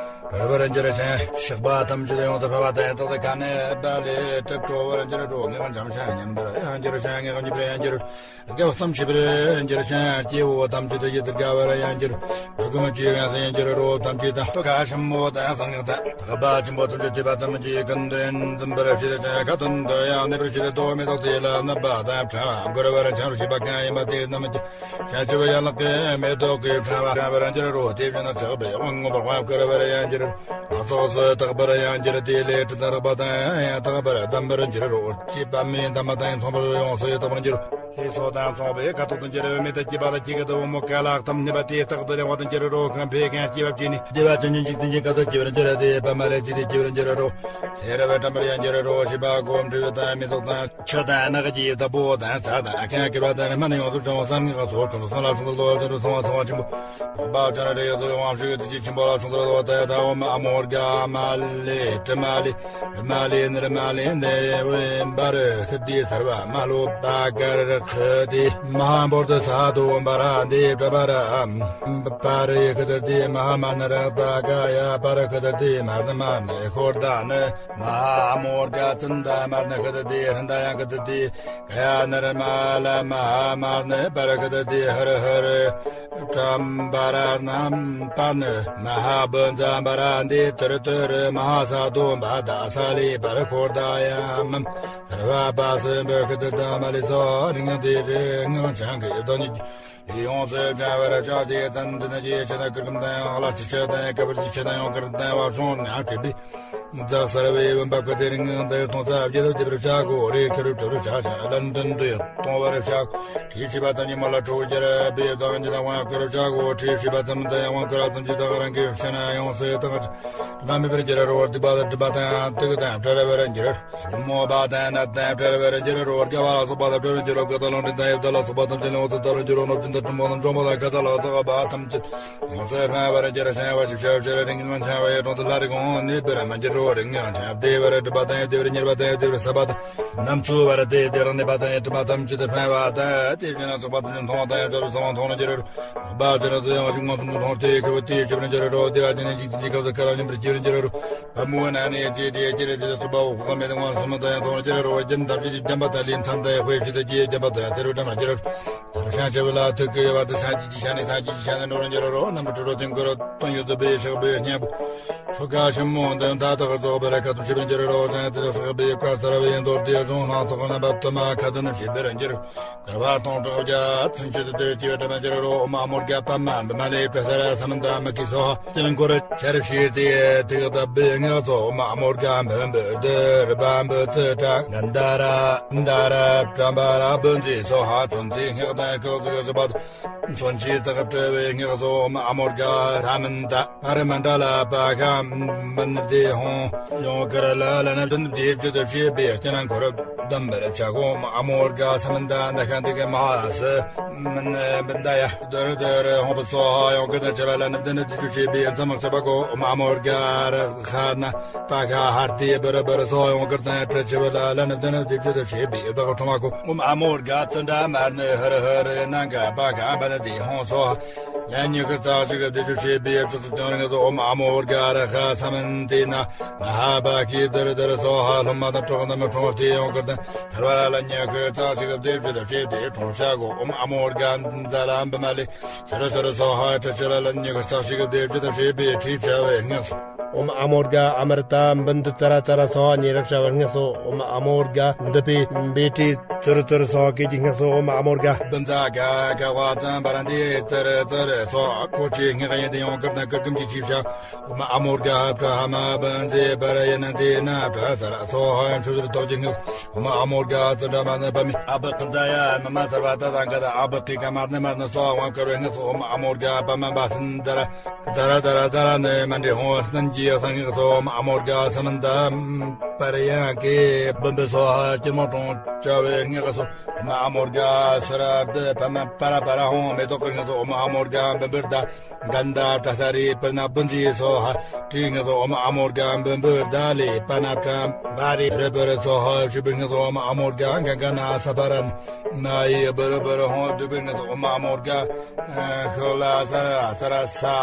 བྲལ་བར་འགྱུར་ཞིང་། བཤགས་པ་ཐམས་ཅད་ཡོངས་སུ་འཕེལ་བ་དང་། ཡང་དག་པའི་ཁ་ནས་པ་ལས་སྒྲིབ་གྲོལ་བར་འགྱུར་རོ། ངེས་པར་འཇམ་ཞིང་མཉེན་པར་ཡང་འགྱུར་ཞིང་། ངེས་པར་འཇིགས་པར་ཡང་འགྱུར། སྐབས་གསུམ་ཞི་བར་འགྱུར་ཞིང་། སྐྱེ་བོ་ཐམས་ཅད་ཡིད་དུ་དགའ་བར་ཡང་འགྱུར། གོས་གོས་མ་བཅས་པའི་ཡང་སུ་ཡང་འགྱུར་རོ། ཐམས་ ཅི་དང་ཐུགས་ཀ་ཆེན་པོ་དང་གསང་སྔགས་དང་། ཐེག་པ་ཆེན་པོ་ཐམས་ཅད་ཐོས་པ་ཙམ་གྱིས་ཀུན་ཏུ་འཛིན་པར་བྱེད་ཅིང་། ཁ་ཏོན་དུ་ཡང་གནས་པར་བྱེད་དོ། མེ་ཏོག་དེ་ལ་བསྣམས་པ་དང་། ཕྲེང་བ་འཁོར་བར་འཁྱམས་པར་བྱེད་པ་གང་ཡིན་པ་དེ་རྣམས་ཀྱང་། བྱང་ཆུབ་ཡན་ལག་གི་མེ་ཏོག་གི་ཕྲེང་བ་འཁོར་བར་འགྱུར་རོ། དེ་བཞིན་གཤེགས་པའི་དབང་མངོན་པར་བར་འཁོར་བར་ཡང་འགྱུར། ལག་ཚོགས་སུ་བཏགས་པར་ཡང་འགྱུར། དེ་ལས་དྲི་དང་རེག་པ་དང་ཡང་དག་པར་བསྡམས་པར་འགྱུར་རོ། སྐྱེས་པ་མེ་འདབ་མ་དང་མཚུངས་པར་ཡོངས་སུ་དག་པར་འགྱུར། ལྷའི་མཚོ་དང་མཚུངས་པའི་ཁ་དོག་ཏུ་འགྱུར། མེ་ཏོག་སྐྱེས་པ་ལ་སྐྱེ་དགུའི་བུ་མོ་ཀ་ལ་གཏམས་སྙེད་པ་དེ་རྟག་ཏུ་ལེན་པ་དང་འགྱུར་རོ། ཁམས་འཕེལ་ཁན་སྐྱེ་བ་བྱས་ནས། བདེ་བ་ཅན་གྱི་འཇིག་རྟེན་གྱི་ཁ་དོག་སྐྱེ་བར་འགྱུར་ཏེ། པདྨ་ལས་སྐྱེས་ཏེ་སྐྱེ་བར་འགྱུར་རོ། ཚེ་རབས་དྲན་པར་ཡང་འགྱུར་རོ། བྱིས་པ་སྒོམ་འཁྲུལ་དང་མེ་ཏོག་དང་། ཆུ་དང་ནགས་ཀྱི་བདག་པོ་དང་། ས་དང་ཁྱད་ཀྱི་བ་དང་། སྨན་ཡོངས་སུ་བྱང་བ་གསང་སྔགས་ཀྱི་ཚོགས་ཀུན་ཏུ་གསུངས་ལ་གསུང་དུ་བློ་ལ་དོན་དུ་གསང་བ་གསང་བ་ཆེན་པོ། འཕགས་པ་སྤྱན་རས་གཟིགས་ཡོངས་སུ་གྱུར་ཅིང་ཆེན་པོ་ལ་གསུང་དུ་བློ་ལ་ད་ཡ་ད་འོ་མ་ཨ་མོ་རྒྱ་མ་ལེ་དྲི་མ་ལེ། མ་ལེ་ནར་མ་ལེ་ནེ་བེ་འབར་ཤི་དེ་སར་བ་མ་ལོ་པ་གར་ཁི་དེ་མ་ཧཱ་བོ་དྷི་ས་དོ་འབར་དེ་བྲ་བ་ར་པ་རེ་ཁི་དར་དེ་མ་ཧཱ་མ་ཎི་ར་ད་ག་ཡ་པ་ར་ཁི་དར་དེ་མ་ར་ནི་མ་ནི་ཁོར་ད་ནི་མ་ཧཱ་མོ་རྒྱ་ཙན་ད་མ་ར་ནི་ཁི་དར་དེ་ཧྲན་ད་ཡ་ཁི་དར་དེ་ག་ཡ་ནར་མ་ལ་མ་ཧཱ་མ་ར་ནི་པ་ར་ཁི་དར་དེ་ཧ་ར་ཧ་ར། ཀྲམ་པ་ར་ནམ་པ་ནི་མ་ཧཱ་བུ་ཛ་འབར་དེ་ཏིར་ཏིར་མ་ཧཱ་ས་དོ་འབར་ད་ས་ལེ་པར་འཁོར་ད་ཡ་མམ་སར་བ་པ་སེ་འབར་ཁི་དི་ད་མ་ལེ་སོ་རི་ངང་དེ་རི་ངང་བྱང་གི་ཡོད་དོ་ཉིད་ཡོངས་སུ་བྱང་བར་བྱ་དེ་ཙན་དན་གྱི་ཆུ་དང་གུར་གུམ་དང་ལ་ཆུ་ཆུ་དང་ག་བུར་གྱི་ཆུ་དང་ཡང་གུར་དང་བ་ཤོང་ནང་བྲིས་པའི། ཛ་སར་བའི་བུམ་པ་ཀུ་དེ་རིང་འདིར་མཐོང་ས་བརྒྱད་དུ་བསྡུས་པར་བྱ་དགོས་རེ་ཁྱེར་བྲི་བར་བྱ་ཞིང་ལན་བདུན་དུ་ཡང་གཏོང་བར་བྱ། ཁྲིད་བྱེད་པ་ཙམ་གྱིས་མ་ལ་ཁྲོ་བོ་རྒྱལ་བའི་བདག་ཉིད་དང་དབང་བསྐུར་བྱ་དགོས། ཁྲིད་བྱེད་པ་ཙམ་དུ་ཡང་དབང་བསྐུར་བ་ཙམ་གྱིས་བདག་རང་གི་ཕྱི་ནས་ཡོངས་སུ་དག་ཅིང་མ་མེད་པར་འགྱུར་རོ། སྡིག་པ་དང་སྒྲིབ་པ་དང་དུག་དང་བྲལ་བར་འགྱུར། མོས་པ་དང་ནད་དང་བྲལ་བར་འགྱུར་རོ། དགེ་བ་ལ་སོགས་པ་དང་བྲལ་བར་འགྱུར་རོ། བཀའ་དང་ལུང་འདྲེན་དང་ཡི་དམ་ལ་སོགས་པ་ཐམས་ཅད་ཡོངས་སུ་དག་པར་འགྱུར་རོ། གནོད་སྦྱིན་དང་གྲུལ་བུམ་དང་འཇོམས་པ་དང་ག་ས་ལ་སོགས་པ་དང་བྲལ་བར་འགྱུར་རོ། གནོད་སྦྱིན་དང་གྲུལ་བུམ་དང་འཇོམས་པ་དང་ག་ས་ལ་སོགས་པ་ཐམས་ཅད་ཡོངས་སུ་འཕེལ་བར་འགྱུར་རོ། བྱང་བ་ཞིང་བྱ་བའི་རིང་ངང་བྱང་བའི་དྲུང་དུ་ལྷ་རིགས་ཀུན་གནས་པར་མ་གྱུར་རོ། རིང་ངང་བྱང་བདེ་བར་སྒྲིབ་པ་དང་བདེ་བར་ཉེས་པ་དང་བདེ་བར་ཟད་པ་དང་། རྣམ་འཚོ་བར་དེ་དེ་རང་གནས་པ་དང་ཡི་དམ་ཐམས་ཅད་དུ་འཕེལ་བ་དང་། དེ་བཞིན་གཤེགས་པ་ཐམས་ཅད་མཐོང་བ་དང་ཡང་དག་པར་གསལ་བ་མཐོང་བར་འགྱུར་རོ། འཕགས་པ་སྤྱན་རས་གཟིགས་ཡང་ཞིང་མངོན་སུམ་དུ་མཐོང་སྟེ་ཁྱབ་པར་དེ་ཤེས་པར་འགྱུར་རོ། བདེ་བ་ཅན་ནི་འཇིག་རྟེན་གྱི་ཁམས་སུ་ཁ་ལ་ཉན་པར་སྐྱེ་བར་འགྱུར་རོ། བ་མོ་ན་ནི་ཅི་དེ་ཅི་རེ་དེ་སོགས་པ་འོག་གི་མེ་དང་མངོན་སུམ་དུ་ཡང་མཐོང་བར་འགྱུར་རོ། རྒྱན་ཐམས་ཅད་ཀྱིས་བརྒྱན་པ་དང་ལྷའི་མཚན་དང་དཔེ་བྱད་དང་རྒྱན་ཐམས་ཅད་དེ་རུ་འགྲེང་བར་འགྱུར་རོ། དེ་རུ་བྱང་ཆུབ་ལ་ཐུག་གི་བར་དུ་སངས་རྒྱས་ཀྱི་ཞལ་ནས་སངས་རྒྱས་ཀྱི་ཞལ་ནས་འགྲོ་རུ་འགྱུར་རོ། རྣམ་པར་གྲོལ་རོ། དེང་འཁོར་དོན་ཡོད་དུ་སྦས་བཞག་པའི་སྙིང་པོ། ཆོ་ག་ཆེན་མོ་འདི་དག་དག་རྫོགས་པར་ཁ་ཏོན་བྱེད་པར་འགྱུར་རོ། བྱང་དུ་གཤེགས་པའི་བཀའ་སྩལ་བའི་མདོ་སྡེ་གཞུང་ལྷ་ཚོགས་རྣམ་པ་དུ་མ་ཁ་ཏོན་བྱེད་པར་འགྱུར། བསྐལ་པ་སྟོང་ཕྲག་བརྒྱ་ཚུན་ཆད་དུ་དེར་སྐྱེ་བར་འགྱུར་རོ། ཨོཾ་ཨ་མོ་རྒྱ་པདྨ་འབུམ་མ་ལེ་པྲ་ས་ར་ས་མནྟ་མ་ཀི་སྭཱ་ཧཱ། དཀྱིལ་འཁོར་ཆར་བྱས་ཏེ་ཐིག་བཏབ་པའི་སྔགས་སོ། ཨོཾ་ཨ་མོ་རྒྱ་འབུམ་བུ་དྷརྨ་བུ་ཙི་ཏྲ་གན་དྷ་ར་ཏ་ར་པྲ་བྷ་ར་བུ་ཛི་སྭཱ་ཧཱ། མཚོན་ཆའི་སྔགས་དང་སྐུ་གཟུགས་སུ་བབ། མཚོན་ཆས་དག་སྤྲོས་པའི་སྔགས་སོ། ཨོཾ་ཨ་མོ་རྒྱ་ས་མནྟ་པ་ར་མ་ཌ་ལ་པཱ་ག་བྷནྡྷེ་ཧཱུྃ། ཡང་བསྐུར་ལ་ལན་བདུན་བཟླས་བརྗོད་བྱས་པས་དཀྱིལ་འཁོར་བསྡམ་པར་བྱ་དགོས། ཨོཾ་ཨ་མོ་རྒྱ་ས་མནྟ་ནཱ་ག་ཏི་ཀ་མ་ཧཱ་སི་མནྟ་ཡ་དྷཱུ་ར་དྷཱུ་ར་ཧཱུྃ་སྭཱ་ཧཱ། ཡང་བསྐུར་དང་ཕྱི་ལ་ལན་བདུན་བཟླས་བརྗོད་བྱས་པས་མཚམས་སྦྱར་བར་བྱ་དགོས། ཨོཾ་ཨ་མོ་རྒྱ་ར་ཧ་ན་པཱ་ག་ཧརྞི་བྷཱུ་ར་བྷཱུ་ར་སྭཱ་ཧཱ། ཡང་བསྐུར་དང་ཕྱི་ལ་ལན་བདུན་བཟླས་བརྗོད་བྱས་པས་བདག་འཁྲུངས་པར་བྱ་དགོས། ཨོཾ་ཨ་མོ་རྒྱ་ཙི་ཏྲ་མ་ར་ནི་ཧ་ར་ཧ་ར་ནཱ་ག་པཱ་ག་བྷནྡྷེ་ཧཱུྃ་སྭཱ་ཧཱ། ལན་ཉི་ཤུ་རྩ་གཅིག་བཟླས་བརྗོད་བྱས་པས་ཕྱོགས་སུ་བྱང་རིང་སོ། ཨོཾ་ཨ་མོ་རྒྱ་ར་ཧ་ས་མནྟེ་ན་མ་ཧཱ་པཱ་ཀི་དྷཱུ་ར་དྷཱུ་ར་སྭཱ་ཧཱ། སློབ་མ་དང་གྲོགས་རྣམས་འཁྲུངས་ཏེ་ཡང་བསྐུར་དང་ཐར་པ་ལ་ལན་ཉི་ཤུ་རྩ་གཅིག་བཟླས་བརྗོད་བྱས་ཏེ་འཁྲུངས་བྱ་དགོས། ཨོཾ་ཨ་མོ་རྒྱ་ཛ་ལ་འབུམ་མ་ལེ་ཙི་ར་ཙི་ར་སྭཱ་ཧཱ། ཁྲི་ཕྱི་ལ་ལན་ཉི་ཤུ་རྩ་གཅིག་བཟླས་བརྗོད་བྱས་པས་ཁྲི་བྱ་བའི་སྔགས་སོ། ཨོཾ་ཨ་མོ་རྒྱ་ཨ་མྲྀ་ཏ་བྷཱུ་ཏི་ཙ་ར་ཙ་ར་སྭཱ་ཧཱ། ཉེ་རབས་བྱ་བའི་སྔགས་སོ། ཨོཾ་ཨ་མོ་རྒྱ་མདུད་པའི་བཻ་ཊཱི་ཙུར་ཙུར་སྭཱ་ཧཱ། སྐེད་ཀྱི་སྔགས་སོ། ཨོཾ་ཨ་མོ་རྒྱ་བྷུ་ཛ་ག་ག་བ་ཙ་བ་ར་ཏི་ཙུར་ཙུར་སྭཱ་ཧཱ། གོ་ཆའི་སྔགས་ཡིན་ཏེ་ཡང་བསྐུར་དང་བསྐུར་སྐུམ་གྱིས་ཕྱིར་བྱ། ཨོཾ་ཨ་མོ་རྒྱ་པྲ་ཧ་མ་བྷུ་ཛེ་པ་ར་ཡ་ན་ཏེ་ན་པྲ་ས་ར་སྭཱ་ཧཱ། ཆུ་ཟེར་ཏོག་གི་སྔགས། ཨོཾ་ཨ་མོ་རྒྱ་ཙི་ཏྲ་མ་ན་པ་མི་ཨ་བྷི་ཀི་ཛ་ཡ་མ་མ་སརྦ་ཏ་དང་ག་ད་ཨ་བྷི་ཀི་ཀ་མ་ན་མ་ན་སྭཱ་ཧཱ། བསྐུར་བའི་སྔགས་སོ། ཨོཾ་ཨ་མོ་རྒྱ་པ་མ་བྷ་སིན་དྷ་ར་དྷ་ར་དྷ་ར་ནི་མ་ཎི་ཧཱུྃ། སྣན་གྱི་གསང་སྔགས་སོ། ཨོཾ་ཨ་མོ་རྒྱ་ས་མནྟ་པ་ར་ཡ་ཀེ་བུམ་བུ་སྭཱ་ཧཱ། སྐྱིལ་མོ་ཀྲུང་བྱ་བའི་སྔགས་སོ། ཨོཾ་ཨ་མོ་རྒྱ་སཱ་ར་དྷ་པ་མ་པ་ར་པ་ར་ཧཱུྃ། མེ་ཏོག་གི་སྔགས་སོ། ཨོཾ་ཨ་མོ་རྒྱ་བུམ་བུ་དྷ་གན་དྷ་པྲ་ས་རི་པུར་ན་བྷུ་ཛི་སྭཱ་ཧཱ། དྲིའི་སྔགས་སོ། ཨོཾ་ཨ་མོ་རྒྱ་བུམ་བུ་དྷ་ལེ་པ་ན་པྲ་བྷ་རི་རི་པུར་སྭཱ་ཧཱ། མཆོད་པའི་སྔགས་སོ། ཨོཾ་ཨ་མོ་རྒྱ་ག་ག་ན་ས་པ་ར་ན་ཡེ་བྷུ་རུ་བྷུ་རུ་ཧཱུྃ། བསྡུ་བའི་སྔགས་སོ། ཨོཾ་ཨ་མོ་རྒྱ་ཤཱཀྱ་ས་ར་ས་ར་ས་ཨ་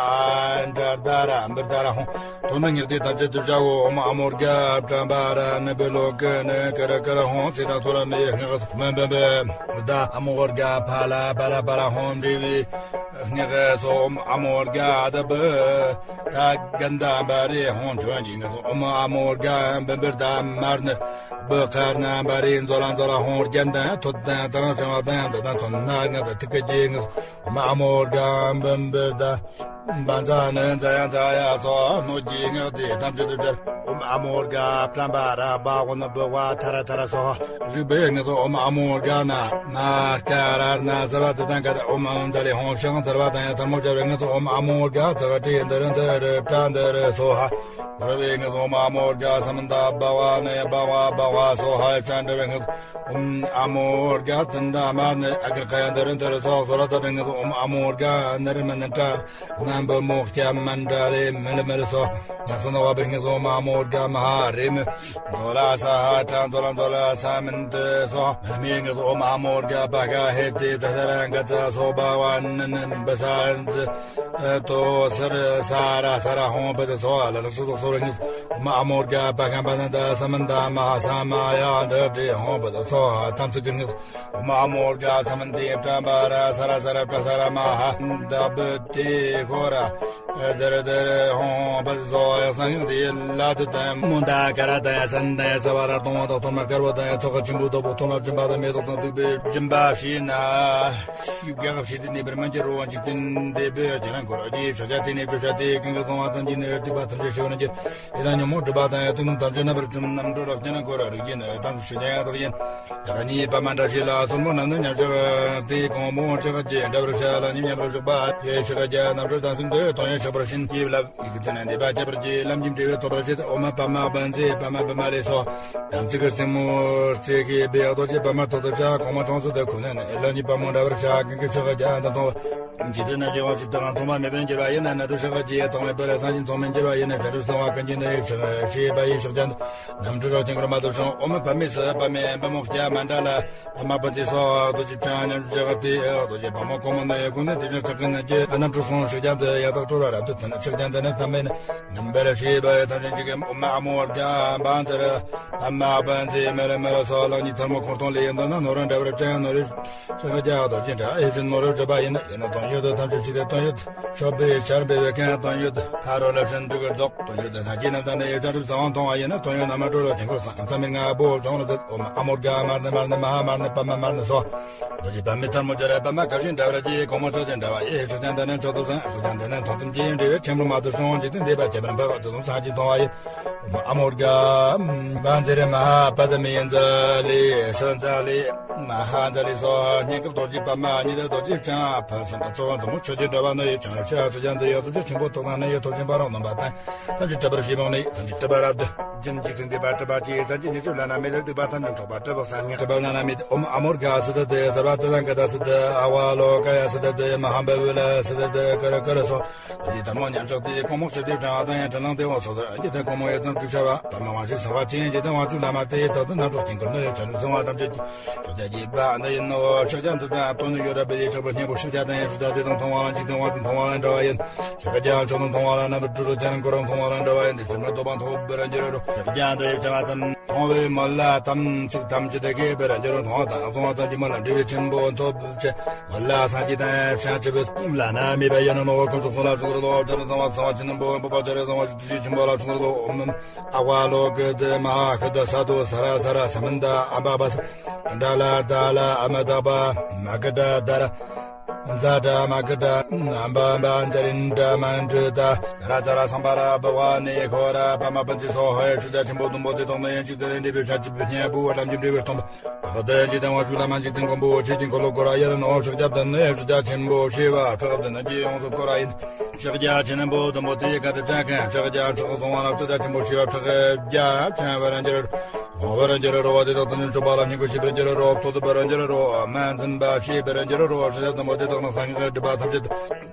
ཏྲ་དྷ་ར་བྷུ་དྷ་ར་ཧཱུྃ། ཐོག་མའི་སྔགས་འདི་ཐམས་ཅད་བསྡུ་བྱའོ། ཨོཾ་ཨ་མོ་རྒྱ་པྲ་བྷ་ར་ནི་བྷུ་ལོ་ཀི་ནི་ཀ་ར་ཀ་ར་ཧཱུྃ། སིདྡྷ་ཐོ་ར་མའི་སྔགས་སོ། མ་བུམ་བུ་དྷ་ཨ་མོ་རྒྱ་ཕ་ལ་པ་ལ་པ་ལ་ཧཱུྃ། འབྲས་བུའི་སྔགས་སོ། ཨོཾ་ཨ་མོ་རྒྱ་ཨ་ཏ་བུ་ ད་གན་ད་འབའ་རེ་ཧོང་ཆོན་གྱི་ངེས་སོ། ཨོམ་ཨ་མོ་རྒྱ་འབུམ་པར་ད་མར་ནི་བུ་ཁར་ན་འབའ་རེ་མཛོ་ལ་མཛོ་ལ་ཧོང་རྒྱན་དང་ཐོད་དང་དང་ཞང་བ་དང་ད་དང་ཐོན་ན་ངེས་ད་ཐིག་གི་རྒྱས་ངེས་སོ། ཨོམ་ཨ་མོ་རྒྱ་འབུམ་པར་ད་འབའ་ཛ་ནི་ཛ་ཡ་ཛ་ཡ་སོ་ནོ་རྒྱས་ངེས་དེ་ཐམས་ཅད་དུ་སྦྱར། ཨོམ་ཨ་མོ་རྒྱ་བྲམ་པ་ར་བ་ཝ་ན་བུ་ཝ་ཐ་ར་ཐ་ར་སོ། རིག་པའི་ངེས་སོ། ཨོམ་ཨ་མོ་རྒྱ་ན་མ་ཀ་ར་ན་ཟར་བ་དེ་དང་ག་ད་ཨོམ་ཨ་མོ་ཛ་ལི་ཧོང་ཤང་ཟར་བ་དང་ཡང་ཐལ་མོ་སྦྱར་བའི་ངེས་སོ། ཨོམ་ཨ་མོ་རྒྱ་ཙག་ཏྲི་འདི་རུ་འདི་རུ་པྲ་འདི་རུ་སོ་ཧ། བར་བའི་ངེས་སོ། ཨོམ་ཨ་མོ་རྒྱ་ས་མ་ད་བ་ཝ་ནི་བ་ཝ་བ་ཝ་སོ་ཧ་ཡ་ཅན་འདྲ་བའི་ངེས་སོ། ཨོམ་ཨ་མོ་རྒྱ་ཙན་ད་མ་ནི་ཨ་གར་ཁ་ཡ་འདི་རུ་འདི་རུ་སོ་སོ་ར་ད་འདྲ་ངེས་སོ། ཨོམ་ཨ་མོ་རྒྱ་ནི་རི་མ་ནི་ཏྲ། ནམ་བུ་མོ་སྐྱ་མན་དྲ་རེ་མི་ལ་མི་ལ་སོ། ན་སོ་ན་བ་བི་ངེས་སོ། ཨོམ་ཨ་མོ་རྒྱ་མ་ཧ་རེ་མི། མདོ་ལ་ས་ཧ་ཏྲ་མདོ་ལ་མདོ་ལ་ས་མིན་ཏི་སོ། མི་ངེས་སོ། ཨོམ་ཨ་མོ་རྒྱ་པ་ག་ཧེ་ཏི་ད་ས་ར་ག་ཙ་སོ་བ་ཝ་ནི་ནི་བི་ས་ཛི་ཏོ་སི་རི་ས་ར་ས་ར་ཧོང་བི་ཏི་སོ། ཨ་ལ་ལ་སོ་སོ་སོ་ར་ངེས་སོ། ཨོམ་ཨ་མོ་རྒྱ་པ་ག་པ་ན་ད་ས་མན་ད་མ་ཧ་ས་མ་ཡ་འདྲ་ཏྲི་ཧོང་བི་ཏི་སོ། ཐམས་ཅད་ཀྱི་ངེས་སོ། ཨོམ་ཨ་མོ་རྒྱ་ས་མན་ཏི་པྲ་འབའ་ར་ས་ར་ས་ར་པྲ་ས་ར་མ་ཧ་ད་བུ་ཏི་ཧོ་ར་དེ་ར་དེ་ར་ཧོང་བ་སོ་ཡ་སང་ཡང་དེ་ལ་དུ་དང་མོ་ད་ཀ་ར་དང་ཡ་སན་དང་ཡ་ས་བ་ར་གཏོང་བ་དང་ཐོག་མ་དཀར་བ་དང་ཡ་ཚོགས་ཀ་ཆེན་པོ་དོ་པོ་ཐོག་མ་སྦྱིན་པ་དང་མེ་ཏོག་དང་བདུག་པའི་སྦྱིན་པ་བྱས་ན་ཤིབ་རྒྱག་བྱས་ཏེ་ནི་བར་མ་གྱི་རོ་བ་འཇིག་རྟེན་འདས་པའི་དེ་རང་འཁོར་ཨ་ཏི་ཤ་ཇ་དེ་ནི་བཅུ་ཤ་དེ་ཀུན་གྱི་གཏོང་བ་ཙམ་གྱིས་ནི་སྡིག་པ་ཐམས་ཅད་ཞི་བ་ནི་ཀྱི། ཡི་དྭགས་ཉོན་མོངས་སྒྲིབ་པ་དང་ཡང་དུས་ནམ་ཐམས་ཅད་རྣམ་པར་འཇོམས། རྣམ་གྲོལ་རབ་རྒྱན་འཁོར་བ་རིགས་ཀྱི་ནི་དང་དུ་ཞུ་ཉན་ཡང་དག་ཡིན། ཡག་ཉིད་པདྨ་འདྲ་ཞིག་ལ་སོར་མོ་རྣམས་ནི་ཉམས་ཆག་སྟེ་གོང་མོ་ཆག་རྒྱས་འདྲ་བར་བྱ་ལ་ཉིམ་ཉམས་རབ་ཞག་པ་ཡེ་ཞག་རྒྱ་རྣམ་གྲོལ་དང་གསུམ་དུ་དོན་ཡོད་ཆགས་པར་བྱིན་གྱིས་བརླབས། ཡི་གེ་དོན་འདས་པ་ཁྱད་པར་གྱི་ལམ་གྱི་འབྲས་བུ་ཐོབ་པར་བྱེད། ཨོ་མ་པདྨ་བཛྲ་པདྨ་པདྨ་ལས་སོ། དམ་ཚིག་གི་སྲིང་མོ་རྩེ་གི་སྦས་རྡོ་རྗེ་པདྨ་ཐོག་ཏུ་བྱ། གོང་མ་ཆུང་སུ་དེ་ཁུ་ནན་ལ་ཉིད་པདྨོ་འདྲ་བར་བྱ། ཀུན་གྱི་ཆག་རྒྱ་དང་མཐོང་བ། འཇིག་རྟེན་རྣམས་ཀྱི་དབང་ཕྱུག་དང་མཚུངས་པ་མེད་པར་འགྱུར་བ་ཡིན་ན། ནམ་གྲོལ་ཞག་རྒྱས་ཐོག་མེད་པར་སངས་རྒྱས་མཐོང་མེད་འགྱུར་བ་ཡིན་ན། བྱ་རུ་གསང་བ་ཀུན་གྱི་ནི་ཡིག་ཆགས་ཤེས་པ་ཡི་ཞག་རྒྱ་འདི། ནམ་གྲོལ་རོ་དཀྱིལ་འཁོར་མ་དུ་བྱུང་། ཨོ་མ་པདྨེ་སི་པདྨེ་པདྨོ་ཀྱ་མ་འདྲ་ལ། པདྨ་པ་ཏི་སྭཱ་ཧཱ། རྡོ་རྗེ་འཆང་ཉམས་ཀྱི་ཞག་དེ་རྡོ་རྗེ་དཔལ་མོ་གོང་མ་ནི་ཀུན་ནས་དེ་བཞིན་ཆགས་ཀུན་ནས་ཀྱི་ཨ་ནམ་གྲོལ་སོང་ཞག་རྒྱ་འདི་ཡང་དག་གྲོལ་བ་རབ་ཏུ་ཐོན། ཞག་རྒྱ་འདི་ནི་ཐ་མེད་ནི། རྣམ་པར་ཤེས་པ་ཐམས་ཅད་ཀྱི་ཨོ་མ་ཨ་མོ་རྒྱ་བཛྲ་པདྨ་བཛྲ་མི་ལ་མི་ལ་སོགས་ལག་གཉིས་ཐལ་མོ་སྐོར་གཏོང་ལས་ཡིན་འདོད་ན། ནོར་བུ་འདྲ་བར་སྤྱན་ནོར་བུ་ཞག་རྒྱ་རྡོ་རྗེ་འདྲ་ཨེ་བཞིན་ནོར་བུ་བརྗོད་པ་ཡིན་ན། ཡིན་ན་དོན་ཡོད་དུ་ཐམས་ཅད་ཕྱི་དེ་དོན་ཡོད། མཆོད་པའི་ཆར་འབེབས་པའི་ཁན་དོན་ཡོད། ཕ་རོལ་ལ་ཕྱིན་དྲུག་གི་རྫོགས་དོན་ཡོད། སངས་རྒྱས་རྣམས་དང་ནི་ཡེ་བྱ་རུ་ཚང་བ་མཐོང་བ་ཡིན་ན། དོན་ཡོད་རྣམ་པར་གྲོལ་བ་དཀྱིལ་འཁོར་གསང་མཚམས་མེད་ལྔ་པོ་བྱུང་རུ་འདོད། ཨོ་མ་ཨ་མོ་རྒྱ་མར་ནི་མར་ནི་མ་ཧ་མར་ནི་པདྨ་མར་ནི་སོ། རྡོ་རྗེ་པདྨེ་ཐལ་མོ་སྦྱར་བའི་པདྨ་དཀར་ཞིང་འདྲ་བར་གྱི་གོང་མ་ཕྱག་ཅན་འདྲ་བ་ཡི་ཞག་རྒྱ་འདི་ནི་མཆོག་ཏུ་བཟང་། ཞག་རྒྱ་འདི་ནི་མཐོང་ཙམ་གྱིས་འབྲས་བུ་ཆེན་པོར་མ་དུ་བྱུང་། འཇིག་རྟེན་འདས་པ་ཁྱད་པར་འཕགས་པ་དུ་དུང་སངས་རྒྱས་མཐོང་བ་ཡི། ཨ་མོ་རྒྱ་བཛྲ་མ་ཧཱ་པདྨེ་ཛཱ་ལི་ཤྭ་ཛཱ་ལི་མ་ཧཱ་ཛཱ་ལི་སོགས། སྙན་དཀར་རྡོ་རྗེ་པདྨ་ཉི་ཟླ་རྡོ་རྗེ་འཆང་ཕུན་སུམ་ཚོགས་མཛོ་མོ་ཆོས་ཀྱི་འགྲོ་བ་ནི་ཡི་བྱང་ཤ་ཞག་རྒྱ་འདི་ཡི་ཐོབ་བྱ་ཆེན་པོ་ཐོབ་ཐང་ནི་ཡི་ཐོབ་ཆེན་པ་རང་སྣང་བ་དང་། ཐམས་ཅད་གྲུབ་པར་བྱེད་པ་ནི་ཐམས་ཅད་གྲུབ་པ་རབ་ཏུ་འབྱིན། འཇིག་རྟེན་འདས་པ་གྲུབ་པ་ཅེས་བྱ་རྒྱུ་ཉི་ཤུ་བླ་ན་མེད་ལ། སྡིག་པ་ཐམས་ཅད་འཕྲོག་པ་གྲུབ་པ་སངས་རྒྱས། གྲུབ་པ་བླ་ན་མེད་དེ། ཨོ་མ་ཨ་མོ་རྒྱ་སི་ཏ་དེ་སརྦ་ཏི་ལང་ཀ་ཏ་སི་ཏ་ཨ་ཝ་ལོ་ཀ་ཡ་སི་ཏ་དེ་མ་ཧཱ་བ་བི་ལ་སི་ཏ་དེ་ཀ་ར་ཀ་ར་སོགས། རྡོ་རྗེ་ཐལ་མོ་ཉམས་ཆག་དེ་གོང་མོ་ཞི་བདེ་དྲང་བ་དང་ཡང་དྲིན་ལན་དེ་འོ་སོགས་སུ་འཇིག་རྟེན་གོང་མོ་ཡི་ཙམ་གྱི་བྱ་བ་པདྨ་དབང་ཕྱུག་སེམས་དཔའ་ཆེན་འཇིག་རྟེན་དབང་ཕྱུག་བླ་མ་དེ་ཡི་ཐོག་ཏུ་རྣམ་གྲོལ་དཀྱིལ་འཁོར་ནི་ཡི་ཚོན་སྲིད་སྲུང་བ་ཐམས་ཅད་ཀྱི། ཞག་རྒྱ་རྒྱས་པ་འདི་ཡིན་ནོ། ཞག་རྒྱ་འདི་དང་དོན་ནི་ཡོད་ར་བི་ཡི་ཞག་པ་སྙིང་པོ་ཞག་རྒྱ་དང་ཡང་ཞག་རྒྱ་དེ་དང་མཐོང་བ་ལ་འཇིག་རྟེན་དབང་ཕྱུག་མཐོང་བ་ལ་འདྲ་བ་ཡིན། ཞག་རྒྱ་མཆོག་ཏུ་མཐོང་བ་ལ་རྣམ་པར་གྲོལ་རོ་དེ་ནི་འཁོར་བ་མཐོང་བ་ལ་འདྲ་བ་ཡིན། དེ་ཕྱིར་མི་ལྡོག་པ་མཐོང་བར་འགྱུར་རོ། ཞག་རྒྱ་འདི་ཡི་བྱ་བ་ཙམ་མཐོང་བའི་མོད་ལ་དམ་ཚིག་ཐམས་ཅད་དེ་གས་པར་འགྱུར་རོ། མཐོང་བ་དང་གསུང་བ་ཙམ་གྱིས་མོད་ལ་འབྲས་བུ་ཆེན་པོ་ཐོབ་ཅེས་མོད་ལ་སངས་རྒྱས་དང་ཡང་བྱང་ཆུབ་པའི་བླ་ན་མེད་པ་ཡིན་ནོ། དཀོན་མཆོག་གསུམ་ལ་ཕྱག་འཚལ་ལོ། བྱ་རུ་གསང་བ་གསང་བ་ཆེན་པོ་འཕགས་པ་བྱ་རུ་གསང་བ་ཞི་བདེ་ཆེན་པོ་ལ་ཕྱག་འཚལ་ལོ། ཨོཾ་ཨ་ཝ་ལོ་ཀི་ཏི་མ་ཧཱ་ཤུདྡྷ་སཱ་དྷུ་ས་ར་ས་ར་ས་མནྟ་ཨ་བྷ་བྷ་ས་ཏྲ་ལ་ཏྲ་ལ་ཨ་མ་ཏ་པ་མ་ཀི་ཏྲ་ཏ་ར་ཛ་ཏྲ་མ་ཀི་ཏྲ་ཨ་བྷ་བྷ་ཛ་རིན་ཏྲ་མ་ཏྲི་ཏ་ཛ་ར་ཛ་ར་སཾ་བྷ་ར་བྷ་ཝ་ནི་ཧོ་ར་པདྨ་པཉྩེ་སྭཱ་ཧཱ། ཤུདྡྷ་ཆེན་པོ་བདུན་པོ་དེ་དག་ནི་ཡང་འཇིག་རྟེན་འདས་པའི་བྱང་ཆུབ་སྙིང་པོའི་ལམ་གྱི་འབྲས་བུ་སྟོན་པ། བདག་ཏུ་འཇིག་རྟེན་དབང་ཕྱུག་བླ་མ་འཇིག་རྟེན་མགོན་པོ་ཆོས་ཀྱི་འཁོར་ལོ་བསྐོར་བ་ཡིན་ནོ། ཕྱག་རྒྱ་བདུན་ནི་ཕྱག་རྒྱ་ཆེན་པོ་བྱེ་བ་ཕྲག་བདུན་གྱིས་ཡོངས་སུ་བསྐོར་བ་ཡིན། ཕྱག་རྒྱ་ཆེན་པོ་བདུན་པོ་དེ་ཡི་ཁ་ཏུ་བྱ་མཁན་ཕྱག་རྒྱ་ཕྲག་བཟུང་བ་ལ་ཕྱག་རྒྱ་ཆེན་པོ་བྱེ་བ་ཕྲག་བརྒྱ་བྱང་བར་འགྱུར་རོ། བར་འགྱུར་རོ། དེ་དག་ཏུ་ནི་མཆོད་པ་ལ་སྙེག་པར་བྱེད་པར་འགྱུར་རོ། ཐོག་ཏུ་འབར་འགྱུར་རོ། སྨན་འཛིན་པ་བྱེད་པར་འགྱུར་རོ། ཕྱག་རྒྱ་བདུན་པོ་དེ་དག་ནི་སངས་རྒྱས་སྒྲིབ་པ་ཐམས་ཅད་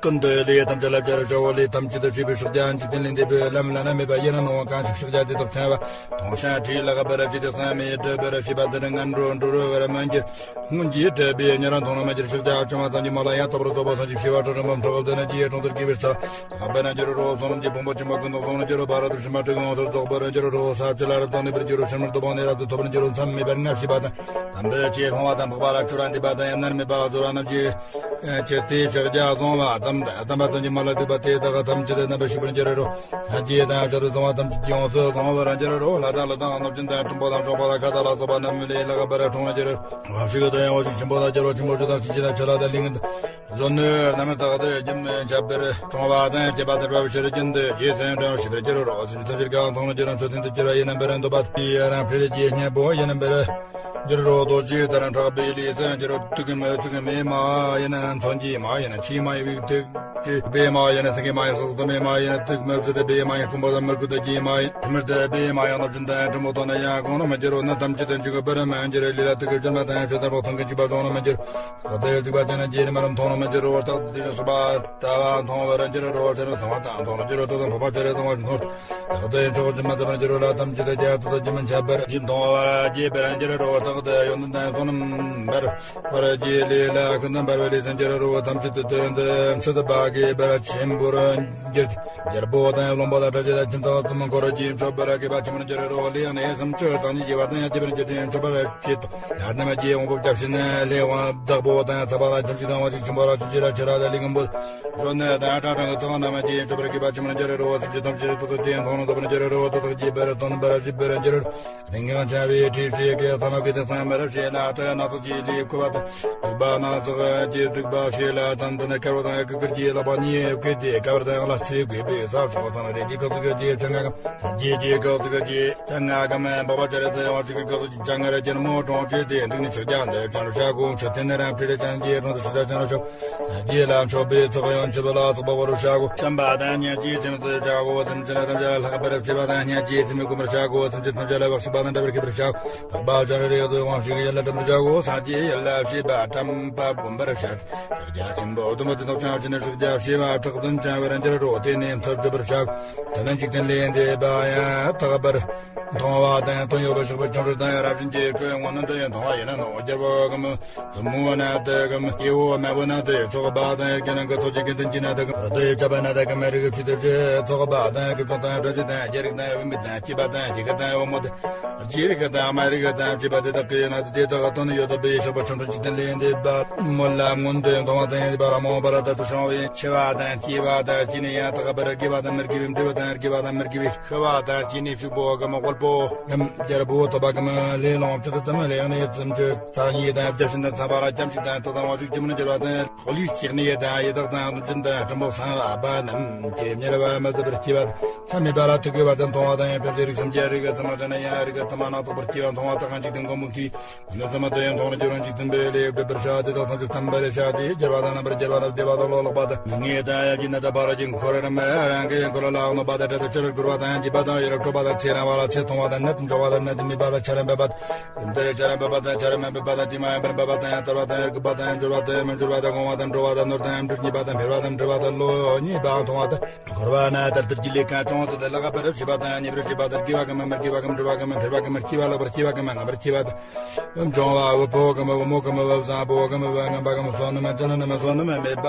ཀུན་ཏུ་ལས་ཐམས་ཅད་ལ་སྦྱར་བྱ་བ་ལས་ཐམས་ཅད་དུ་བྱེད་པའི་ཕྱག་རྒྱ་འཇིག་རྟེན་ལས་འདས་པའི་ལམ་བླ་ན་མེད་པ་ཡིན་ནོ། གང་ཞིག་ཕྱག་རྒྱ་དེ་དག་བྱང་བ་མཐོང་ཞིང་བྲིས་ལ་ག་པར་བྱས་ཏེ་བསམ་མེད་སྒྲུབ་པར་བྱེད་པ་འདི་ནི་ངན་འགྲོར་འགྲོ་བར་མི་འགྱུར། སྔོན་གྱི་སྒྲུབ་པའི་ཉེ་རང་མཐོང་ན་མ་གྱུར། ཕྱག་རྒྱ་བཅོམ་པ་ཐམས་ཅད་མ་ལ་ཡང་དག་པར་རྫོགས་པ་སངས་རྒྱས་བྱེ་བ་ཕྲག་ཕྲག་འབུམ་ཕྲག་བདུན་གྱི་ཡེ་གྲོང་དུ་སྐྱེ་བའི་ཚུལ་དག་པར་འགྱུར་རོ། གསུང་རབ་ཀྱི་ཕུང་པོ་ཆེན་པོ་ཀུན་ཏུ་གསུང་རབ་འགྱུར་རོ། ཕ་རོལ་ཏུ་ཕྱིན་པ་དྲུག་ཡོངས་སུ་རྫོགས་པར་འགྱུར་རོ། ས་བཅུ་ལ་རབ་དང་ནུས་པར་འགྱུར་རོ། ཕྱིར་མི་ལྡོག་པ་ རབ་ཏུ་ཐོབ་པར་འགྱུར་རོ། མཚམས་མེད་པར་ལྔ་བཞི་པ་དང་། དམ་པའི་ཆོས་ཕུང་བ་དང་འཕགས་པ་ལ་སྤྲུལ་བ་འདུས་པ་དང་། ཡང་མནར་མེད་པ་ལ་སྦྱོར་བ་རྣམས་ཀྱི་ཕྱིར་ཏེ། ཕྱག་རྒྱ་གཟུང་བ་ཙམ་དང་། དམ་པ་དོན་གྱི་མ་ལུས་ཐེག་པ་དེ་དག་ཐམས་ཅད་རྣམ་པར་ཤེས་པར་འགྱུར་རོ། སངས་རྒྱས་དང་ཞབས་སུ་བཟུང་བ་ཐམས་ཅད་ཀྱིས་ཡོངས་སུ་བཟང་བར་འགྱུར་རོ། ལྷ་དང་ཀླུ་དང་གནོད་སྦྱིན་དང་སྲིན་པོ་དང་འབྱུང་པོ་དང་མཁའ་ལྟར་ལ་སོགས་པ་རྣམས་ལས་ལྷག་པར་གྲོང་བར་འགྱུར་རོ། དབང་ཕྱུག་དང་ཡང་དབང་ཕྱུག་ཆེན་པོ་དང་རྒྱལ་པོ་ཆེན་པོ་མཆོག་དང་སེམས་ཅན་དང་ཆུ་ལྷ་དང་ལས་ངན་དང་གཞོན་ནུ་རྣམས་རྟག་ཏུ་རྒྱུན་མི་འཆད་པར་གྲོང་བ་དང་བཅས་པ་དང་བྲལ་བའི་ཕྱིར་རྒྱུན་དུ་རྗེས་སུ་འབྲང་བར་བྱེད་པར་འགྱུར་རོ། སེམས་ཅན་ཐམས་ཅད་ཀྱང་མཐོང་རུང་འགྱུར་རོ། མཆོད་རྟེན་དུ་གྱུར་པ་ཡིན་ན་འབད་རུང་འདོད་པ་དེ་རང་འཕྲད་ཀྱི་སྙིང་པོ་ཡིན་ན་འབད་རུང་འགྱུར་རོ། རྡོ་རྗེ་ལྟར་གྲགས་པའི་ལུས་སུ་འགྱུར་རོ། དུག་གི་མི་དུག་གི་མེ་མ་ཡིན་ན་མཚོན་གྱི་མ་ཡིན་ན་ཆུའི་མ་ཡིན་པའི་དུག་སྤོས་མ་ཡིན་ན་སེང་གེ་མ་ཡིན་ན་སྲོག་ཏུ་མེ་མ་ཡིན་ན་དུག་མི་བཟོད་དུ་སྤོས་མ་ཡིན་རྐུན་པོ་དང་མི་རྐུ་དུ་སྐྱེས་མ་ཡིན་ཐུ་མིར་དུ་སྤོས་མ་ཡིན་རྣམ་བཅུ་དང་འབྲི་མོ་དང་ན་ཡང་གང་རུང་མི་འགྱུར་རོ། ནད་ཐམས་ཅད་དུ་འཇིགས་པར་མི་འགྱུར། ལུས་ལ་དུག་གི་སྦྱོར་མ་དང་ཡང་ཆོས་དང་པོ་མཐོང་གི་འཇིགས་པ་གང་རུང་མི་འགྱུར། རྟག་ཏུ་དུག་པ་ཅན་ལ་རྗེས་ནི་མ་རུ་མཐོང་རུང་མི་འགྱུར་རོ། རྟག་ཏུ་དུག་ཅན་སོགས་པ་ལྟ་བ་མཐོང་བར་འགྱུར་རོ། ཆོས་རྣམས་ཚང་བ་དང་མཐོང་རུང་འགྱུར་རོ། རྟོག་དང་འཕགས་པ་ཆོས་རེ་ཚང་བ་མཐོང་། རྟག་ཏུ་ཡང་ཆོག་སྒྲིབ་མ་ཚང་བར་འགྱུར་རོ། ལྷ་ཐམས་ཅད་དུ་རྒྱ་རྟག་ཏུ་རྒྱུན་མི་འཆད་པར་ཡིད་མཐོང་བར་རྒྱས་པར་འགྱུར་རོ། རྟག་ཏུ་ཡོན་ཏན་དང་བསོད་ནམས་འབར་བར་རྒྱས། ལས་ལ་ཀུན་དང་འབར་བའི་ལས་སུ་འགྱུར་རོ། ཐམས་ཅད་དུ་དོན་དུ་འཕྲོད་པ་དགེ་བ་ཆེན་པོར་འགྱུར་ཏེ། རྒྱལ་པོ་དང་ཡང་བློན་པོ་དང་བྲན་ཆེན་དང་ཁྱིམ་ཚང་གསུམ་འཁོར་གྱིས་མཆོད་པར་དགེ་བ་ཆེན་པོར་འགྱུར་རོ། ལས་ཡང་ནི་སུམ་ཅུ་རྩ་གཉིས་ཀྱི་བར་དུ་ཡང་རྒྱས་པར་འགྱུར་ཏེ་མཆོད་པར་བྱེད་དོ། ཡར་ནམ་རྒྱས་འོང་པོ་བརྒྱ་བྱིན་ལས་དབང་བདག་པོ་དང་ཚ་བ་ལ་ཐམས་ཅད་དང་དབང་ཕྱུག་ཆེན་པོ་ལ་ཆུ་སྐྱེས་ལ་ཆུ་ར་དང་ལས་ངན་པོ་གཞོན་ནུ་དང་ཁྲག་ཕྲན་གྱི་ཚོགས་རྣམས་ཀྱིས་མཆོད་པར་དགེ་བ་ཆེན་པོར་འགྱུར་རོ། སེམས་ཅན་ཐམས་ཅད་རྟག་ཏུ་དེ་ཡང་མཐོང་རུང་འདོད་པར་འགྱུར་རོ། རྟག་ཏུ་རྒྱས་པར་སྟོན་པར་བྱེད་པར་འགྱུར་རོ། རིང་གང་བྱ་བའི་དྲི་ཞིག་གིས་ཚང་མ་གི་དེ་ཚང་མར་བྱེད་ན་སྐྲག་སྣ་ཚོགས་ཀྱི་ལུས་ཁུ་བ་དང་དུག་པ་སྣ་ཚོགས་ཀྱིས་དུག་པ་བྱས་ལ་ཙན་དན་དཀར་པོ་དང་གུར་གྱི་ལག་པ་གཉིས་བཀོད་དེ་དཀར་བ་དང་ལ་རྩེ་བཀོད་པའི་ས་ཕྱོགས་ཚང་རེ་གི་ཁ་ཚུགས་ཀྱི་ཚང་ང་གམ་རྒྱས་ཀྱི་ཁ་ཚུགས་ཀྱི་ཚང་ང་གམ་འབག་པ་ཅ་རེ་ཚ་ཡང་བ་ཅིག་གི་ཁ་ཚུགས་ཀྱི་ཚང་ང་རེ་ཀྱེ་མོ་གྲོང་ཁྱེར་དེ་འདུག་ནི་ཆག་རྒྱ་འདི་ཅང་རུ་ཤ་གོང་ཆུ་དེ་ནི་རང་ཕྲི་རེ་ཅང་གི་གྲོང་དུ་ཤི་ད་ཅང་རུ་ཤོག་རྗེས་ལ་མཆོད་པའི་ཚོགས་ཡོན་མཆོད་པ་ལ་སོགས་པ་བོར་བྱ་དགོས། བྱམས་པ་དང་སྙིང་རྗེའི་སེམས་སུ་བྱ་དགོས། སེམས་ཅན་ཐམས་ཅད་ལ་ལྷག་པར་བྱེད་པ་དང་སྙིང་རྗེའི་སེམས་བསྒོམ་པར་བྱ་དགོས། སེམས་ཅན་ཐམས་ཅད་ལ་བག་ཆགས་པ་དང་བྲལ་བར་ཤེས་པར་བྱ་དགོས། འཕགས་པ་སྤྱན་རས་གཟིགས་དབང་ཕྱུག་གི་ཡན་ལག་བསྒྲུབ་པར་བྱ་དགོས། སངས་རྒྱས་ཡུལ་ལ་སྐྱེས་པ་དམ་པ་བསྒོམ་པར་བྱ་སྟེ། ཕྱག་རྒྱ་ཆེན་པོ་བདུན་པོ་དེ་དག་ཅང་ཕྱི་ནས་ཕྱག་རྒྱ་བྱེ་བ་དྲག་བདུན་ཅང་བར་འགྱུར་རོ། དེ་ནས་མཐོལ་འཇུག་པར་བྱ་དགོས། དེ་ལ་འཇིག་རྟེན་ལས་འདས་པ་ཡང་དག་པར་མཐོང་བ་དང་དོན་ཡོད་པར་གཤེགས་པ་བྱང་ཆུབ་དང་ཡང་རབ་བྱུང་གི་སྐུ་མངོན་དུ་མཐོང་བ་ཡིན་ན་ནོ། རྒྱལ་པོ་གམ་བཙུན་མོ་ན་དེ་གམ་སྐྱེ་བོ་མེད་པོ་ན་དེ་ཚོགས་པ་དང་ཡང་རྒྱལ་ནང་གི་ཚོགས་ཀྱི་དགེ་འདུན་གྱི་ན་དེ་གམ་ར་དེ་བྱ་བ་ན་དེ་གམ་རིགས་ཀྱི་ཕྱི་དེ་བཞི་ཚོགས་པ་དང་ཡང་གི་ཚོགས་དང་ཡང་བྲལ་ཅི་དང་རྒྱལ་རིགས་དང་ཡང་བུད་མེད་དང་སྐྱེས་པ་དང་ཡང་སྐྱེས་དང་ཡང་བུ་མོ་དང་རྗེ་རིགས་དང་མ་རིགས་དང་བཅས་པ་དེ་དག་གི་ན་དེ་དག་དོན་ཡོད་དོ་བའི་གཤེགས་པ་བྱང་ཆུབ་འཇིག་རྟེན་ལས་འདས་པ་མོ་ལ་མངོན་དུ་མཐོང་བ་དང་ཡང་དེ་པ་ར་མོ་བ་ར་ད་དུ་བྱུང་བའི་འཆི་བ་དང་སྐྱེ་བ་དང་སྐྱེས་ནས་ཡང་དག་པར་དགེ་བ་དང་མི་དགེ་བའི་འབྲས་བུ་དང་དགེ་བ་དང་མི་དགེ་བའི་ཤི་བ་དང་སྐྱེས་ནས་ཕྱུག་པོ་གམ་དབུལ་པོ་གམ་རྒྱལ་པོ་ཐོབ་པ་གམ་ལས་ལོངས་སྤྱོད་དུ་དམ་ལས་ཡང་ནས་ཙམ་ཅི་ཚ་ཉིད་དང་བརྒྱ་བྱིན་དང་ཚ་བ་ར་ལྕམ་ཞིག་དང་དོ་དང་བ་ཞིག་ཅི་མིན་འགྱུར་བ་དང་ལུས་སྐྱེ་གནས་དང་ཡི་དྭགས་དང་གནོད་སྦྱིན་དང་སྲིན་པོ་གསང་བ་རྣམས་ཀྱི་དམྱལ་བ་མི་བཟོད་པར་སྐྱེ་བ་དང་མཚམས་མེད་པ་ལ་ཐུག་གི་བར་དུ་མཐོང་བ་དང་ཡང་བྲལ་ཏེ་རིགས་སམ་རྒྱལ་རིགས་ཀྱི་ཚང་མ་ཅན་ཡང་རིགས་ཀྱི་ཐ་མ་སྣ་ཚོགས་པར་སྐྱེ་བ་མཐོང་བ་དག་ཀྱང་འཇིག་རྟེན་མགོན་པོ་མཐུས། ནི་ཚང་མ་དོན་ཡང་མཐོང་ན་ཇོ་རང་འཇིག་རྟེན་པའི་ལས་སྒྲུབ་པར་བྱ་སྟེ་དག་ཐམས་ཅད་ཐམས་པར་བྱ་སྟེ་རྒྱལ་བ་དང་རྣམ་པར་རྒྱལ་བ་དང་བདེ་བ་དང་ལོ་ལེགས་པ་དང་མི་ངེས་དང་ཡབ་ཀྱི་ནད་དང་ཕ་རོལ་གྱི་འཁོར་རྣམས་རང་གི་འཁོར་ལ་གནོད་པ་དང་བྲལ་དུ་ཆར་འགུལ་བ་དང་སྐྱིད་པ་དང་ཡུལ་འཕྲོག་པ་དང་ཚེ་རིང་བ་ལ་ཚེ་ཐུང་བ་དང་ནད་འཇོམས་པ་དང་ནད་མེད་པ་དང་ཆར་འབེབས་པ་དང་དེ་ཆར་འབེབས་པ་དང་ཆར་མི་འབེབས་པ་དང་དྲི་མ་ཡང་མི་འབེབས་པ་དང་ཡང་དར་བ་དང་ཡང་རྒུད་པ་དང་ཡང་འབྱོར་བ་དང་ཡང་མི་འབྱོར་བ་དང་གོང་བ་དང་འགྲོ་བ་དང་ནོར་དང་ཡང་འབྲུ་རྙེད་པ་དང་འཕེལ་བ་དང་འབྲི་བ་དང་ལོ་རྙེད་པ་མཐོང་བ་དང་། འཁོར་བ་ན་ལྟར་ལྟར་གྱི་ལས་གང་བྱུང་ཚུལ་དེ་ལ་དགའ་བར་བྱེད་པ་དང་ཉེ་བར་བྱེད་པ་དང་དགེ་བ་གང་མིན་མི་དགེ་བ་གང་མིན་འགྲོ་བ་གང་མིན་འཕེལ་བ་གང་མིན་སྐྱེ་བ་ལེགས་པར་སྐྱེ་བ་གང་མིན་ངན་པར་སྐྱེ་བ་དང་། འབྱུང་བ་འོད་ཕོག་གང་མིན་འོད་མོ་གང་མིན་འོད་བཟང་པོ་གང་མིན་འོད་ངན་པ་གང་མིན་བསོད་ནམས་ཅན་ནམ་བསོད་ནམས་མེད་པ་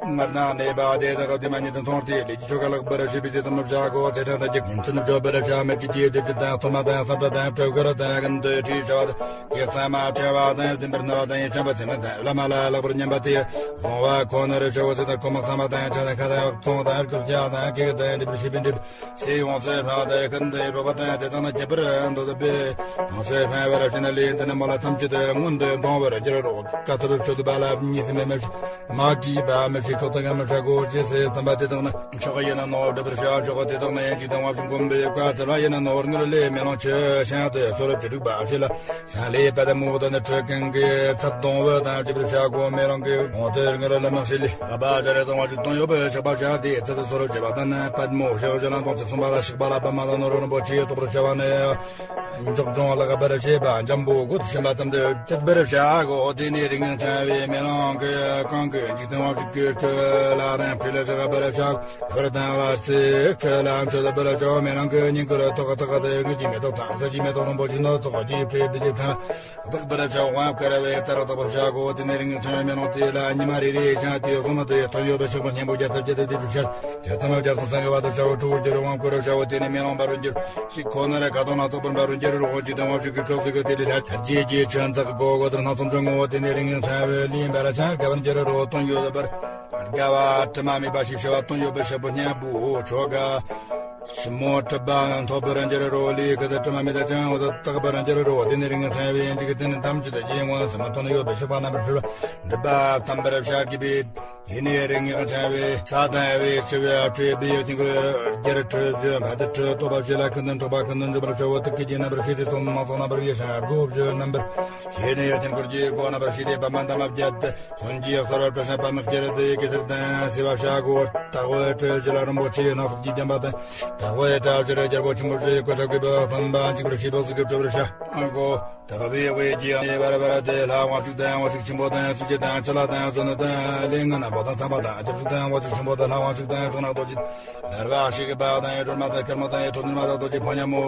མར་ནག་གནས་པ་དེ་དག་གི་དེ་མ་ཉིད་དུ་མཐོང་སྟེ་ལས་ཀྱི་ཆོ་ག་ལེགས་པར་བྱེད་པའི་དེ་ཙམ་བྱ་དགོས། ཚེ་ཕྲན་དང་རྒྱུ་ཉིན་ཚུན་འབྱོར་པར་བྱ་མེད་ཀྱི་རྒྱུ་དེ་ཅི་དང་ཐོག་མ་དང་སམ་ཁྲ་དང་སྤྲོས་གར་དང་ཀུན་ཏུ་བྲིས་བྱ་བ་དང་གེགས་སམ་ཕྲེང་བ་དང་བདེན་པར་སྣང་བ་དང་ཡེ་ཤེས་པ་ཟེར་ན་དང་བླ་མ་ལ་ལེགས་པར་མཉམ་པ་དེ་བཟུང་བ་ཁོ་ནར་བྱ་བ་ཟེར་ན་ཁོ་མ་ཚང་མ་དང་ཡང་ཆ་དང་ཁ་དང་ཚོང་དང་སྐུལ་རྒྱག་དང་གེགས་དང་འདྲིས་པར་བྱེད་པའི་འདྲིས་སེ་ཡོངས་སུ་འཕངས་ཏེ་ཀུན་ཏུ་འཕགས་པ་དང་དེ་དག་ནི་ཁྱད་པར་འདོད་པས་ཡོངས་སུ་འཕངས་པར་བྱས་ན་ལས་དེ་ནི་མ་ལ་ཐམས་ཅད་དུ་མངོན་དུ་མཐོང་བར་འགྱུར་རོ། དཀའ་ཐུབ་མཆོག་ཏུ་བ་ལ་གཉིས་སུ་མེད་མི་ཤིག་མ་གིས་པ་མི་ཤིག་ཐོག་ཏུ་ང་མི་ཤ་གོ་ཅེས་སེ་དམ་པ་དེ་དག་ནི་མཆོག་ཡིན་ན་ནོར་སྒྲུབ་པར་བྱ། མཆོག་དེ་དག་ནི་ཡིན་གཅིག་དང་བ་བཞིན་བསྒོམ་པའི་བཀའ་དེ་ལ་ཡིན་ན་ནོར་ངེས་ལས་མེ་ལོང་ཆུ་ཤིང་དུ་སོར་བཅུ་དྲུག་པ་ཞེས་ལ། སང་ལེའི་པད་མོ་དང་ནི་ཁྲི་གང་གི་ཚབ་གདོང་བུ་དང་བཅས་པར་བྱ་དགོས། མེ་ལོང་གི་གོང་དུ་ངེས་ལ་མ་ཤེས་ལེ། ཨ་བ་ཇ་རེ་ཚང་བ་ཞིག་དོན་ཡོད་པའི་ཆགས་པ་བྱ་སྟེ་ཚེ་དུ་སོར་བཅད་པ་དང་ནི་པད་མོ་ཞེས་བྱ་ལ་དོན་ཚིག་གསུམ་པ་ལ་ཞིག་པ་ལ་པད་མ་དང་ནོར་རིན་པོ་ཆེ་ཐོགས་པར་བྱ་བ་ནི། འཇོག་སྦྱོང་ལ་དགའ་བར་བྱེད་པ་འཇམ་པོ་སྒོ་དུ་ཕྱིན་པ་ཙམ་དུ་བཅད་པར་བྱ་དགོས། དེ་ནི་རིགས་ངན་ཕྲ་བའི་མེ་ལོང་གི་གང་གི་འཇིག་རྟེན་དབང་ཕྱུག་གི་ ལ་རང་འཕྲིན་ལས་བཞག་པར་བྱ། ག་བར་དང་བ་སི་ཁ་ལམ་ཆོད་པར་བྱ། མེ་ལང་གི་ཉིན་ཀུན་ཐོག་ཐག་ཏུ་ཡོད་ཀྱི་མེ་ཏོག་དང་ས་ཀྱི་མེ་ཏོག་རིན་པོ་ཆེ་སྣ་ཚོགས་ཀྱི་སྤྲས་པའི་ཕྲེང་བདག་པར་བྱ། དབང་བསྐུར་བས་ལྟར་བདག་པར་བྱ་གོ། དེ་ནས་རིང་ཆེན་མེ་ལོང་དེ་ལ་ཉི་མ་རེ་རེ་བཞིན་དེ་གསུམ་དུ་ཐོན་ཡོད་པའི་ཕྱག་པ་སྙིང་པོ་བརྒྱ་རྩ་བརྒྱད་དེ་དེ་བཞུགས་ཤར། བྱ་ཚང་མ་བརྒྱ་སྟོང་སངས་རྒྱས་པ་དང་བྱ་བ་ཁྲོ་བོར་གྱུར་དབང་བསྐུར་བྱ་བ་དེ་ནས་མེ་ལོང་འབར་བར་འགྱུར། ཞིག་ཁོ་ནར་ཁ་དོག་སྣ་ཚོགས་པར་འབར་བར་འགྱུར་རོ། ཅི་དང་དབང་ཕྱུག་གི་ཁག་ཟིག་གི་དེ་ལས་ལྷར་རྗེས་ཀྱི་ཆོས་འཛག་གོ་གོ་དར་སྣ་ཚོགས་འབྱུང་ངོ་། དེ་ནས་རིང་ཆེན་བས་ལིང་འབར་ཆ་ག་བར་འགྱུར་རོ། དོན་ཡོད་པར་དགའ་བ་དྲི་མ་མེད་པ་ཞིག་ཤེས་པ་དོན་ཡོད་པའི་ཕྱག་པོ་སྙིང་པོ་ཆོ་ག་ཞི་མོ་གྲུབ་པ་ཐོབ་པར་འགྱུར་རོ། ལས་ཀྱི་དྲི་མ་མེད་ཅིང་འོ་ཟ་དག་པར་འགྱུར་རོ། དེ་ནས་རིང་ཆེན་བས་འཇིག་རྟེན་ཐམས་ཅད་ཀྱི་ངོ་ཟིན་མ་དོན་ཡོད་པའི་ཕྱག་པ་རྣམ་པར་འཕྲུལ་བ་འགྲུབ་པ་དམ་པར་བྱ་དགོས་པས། དེ་ནས་རིང་ཆེན་བས་ས་དང་བའི་ཆུ་བའི་ཁྲོད་པའི་དཀྱིལ་འཁོར་རྒྱར་ཁྲོད་བཅུ་འཕར་དུ་ཁྲོད་སྟོབ་པ་བཞི་ལ་ཀུན་ཏུ་འཕྲོག་པ་ཀུན་ཏུ་འཇོམས་པར་བྱའོ། དུག་གི་རྣམ་པར་ཤེས་ཏེ་ཚོགས་རྣམས་སྣ་ཚོགས་རྣམ་པར་དབྱེ་ཞིང་སྒོ་བཅུ་རྣམ་པར་ཕྱེ་ནས་དཀྱིལ་འཁོར་གྱི་སྒོ་རྣམ་པར་ཕྱེ་སྟེ་པདྨ་འདབ་མ་བརྒྱད་དེ། མཚོན་གྱིས་གསོར་བ་སྤྲོ་ཞིང་པདྨས་སྐྱེར་དུ་གེ་སར་དང་བསྲེས་པ་བྱ་གོ། དག་པའི་ཁྲོད་བཞི་ལ་རིན་པོ་ཆེའི་སྣ་ཚོགས་ཀྱིས་བརྒྱན་པ་དང་། དག་པའི་གྲྭ་བཞི་རུ་རྒྱལ་པོ་ཆེན་པོ་བཞི་ཡི་གོ་ཆ་གུས་པས་སྟོན་པ་འཇིགས་པར་བྱེད་པོ་གཟུགས་ཀྱི་སྤྲུལ་པར་བྱ་གོ། དག་པའི་དབུས་ཀྱི་ཡང་བར་བར་དེ་ལྷ་དབང་ཕྱུག་དང་དབང་ཕྱུག་ཆེན་པོ་དང་སྲིན་རྗེ་དང་ཕྱི་ལ་དང་གཞོན་ནུ་དང་ལས་ངན་པ་དང་ཚངས་པ་དང་སྐྱབས་གསུམ་དང་དབང་ཕྱུག་ཆེན་པོ་དང་ལྷ་དབང་ཕྱུག་དང་གཞོན་ནུ་རྡོ་རྗེ་ལར་བ་ཞིག་པ་དང་ཡི་སྒྲོལ་མ་དང་སྐར་མ་དང་ཡི་སྒྲོལ་མ་དང་རྡོ་རྗེ་ཕོ་ཉ་མོ།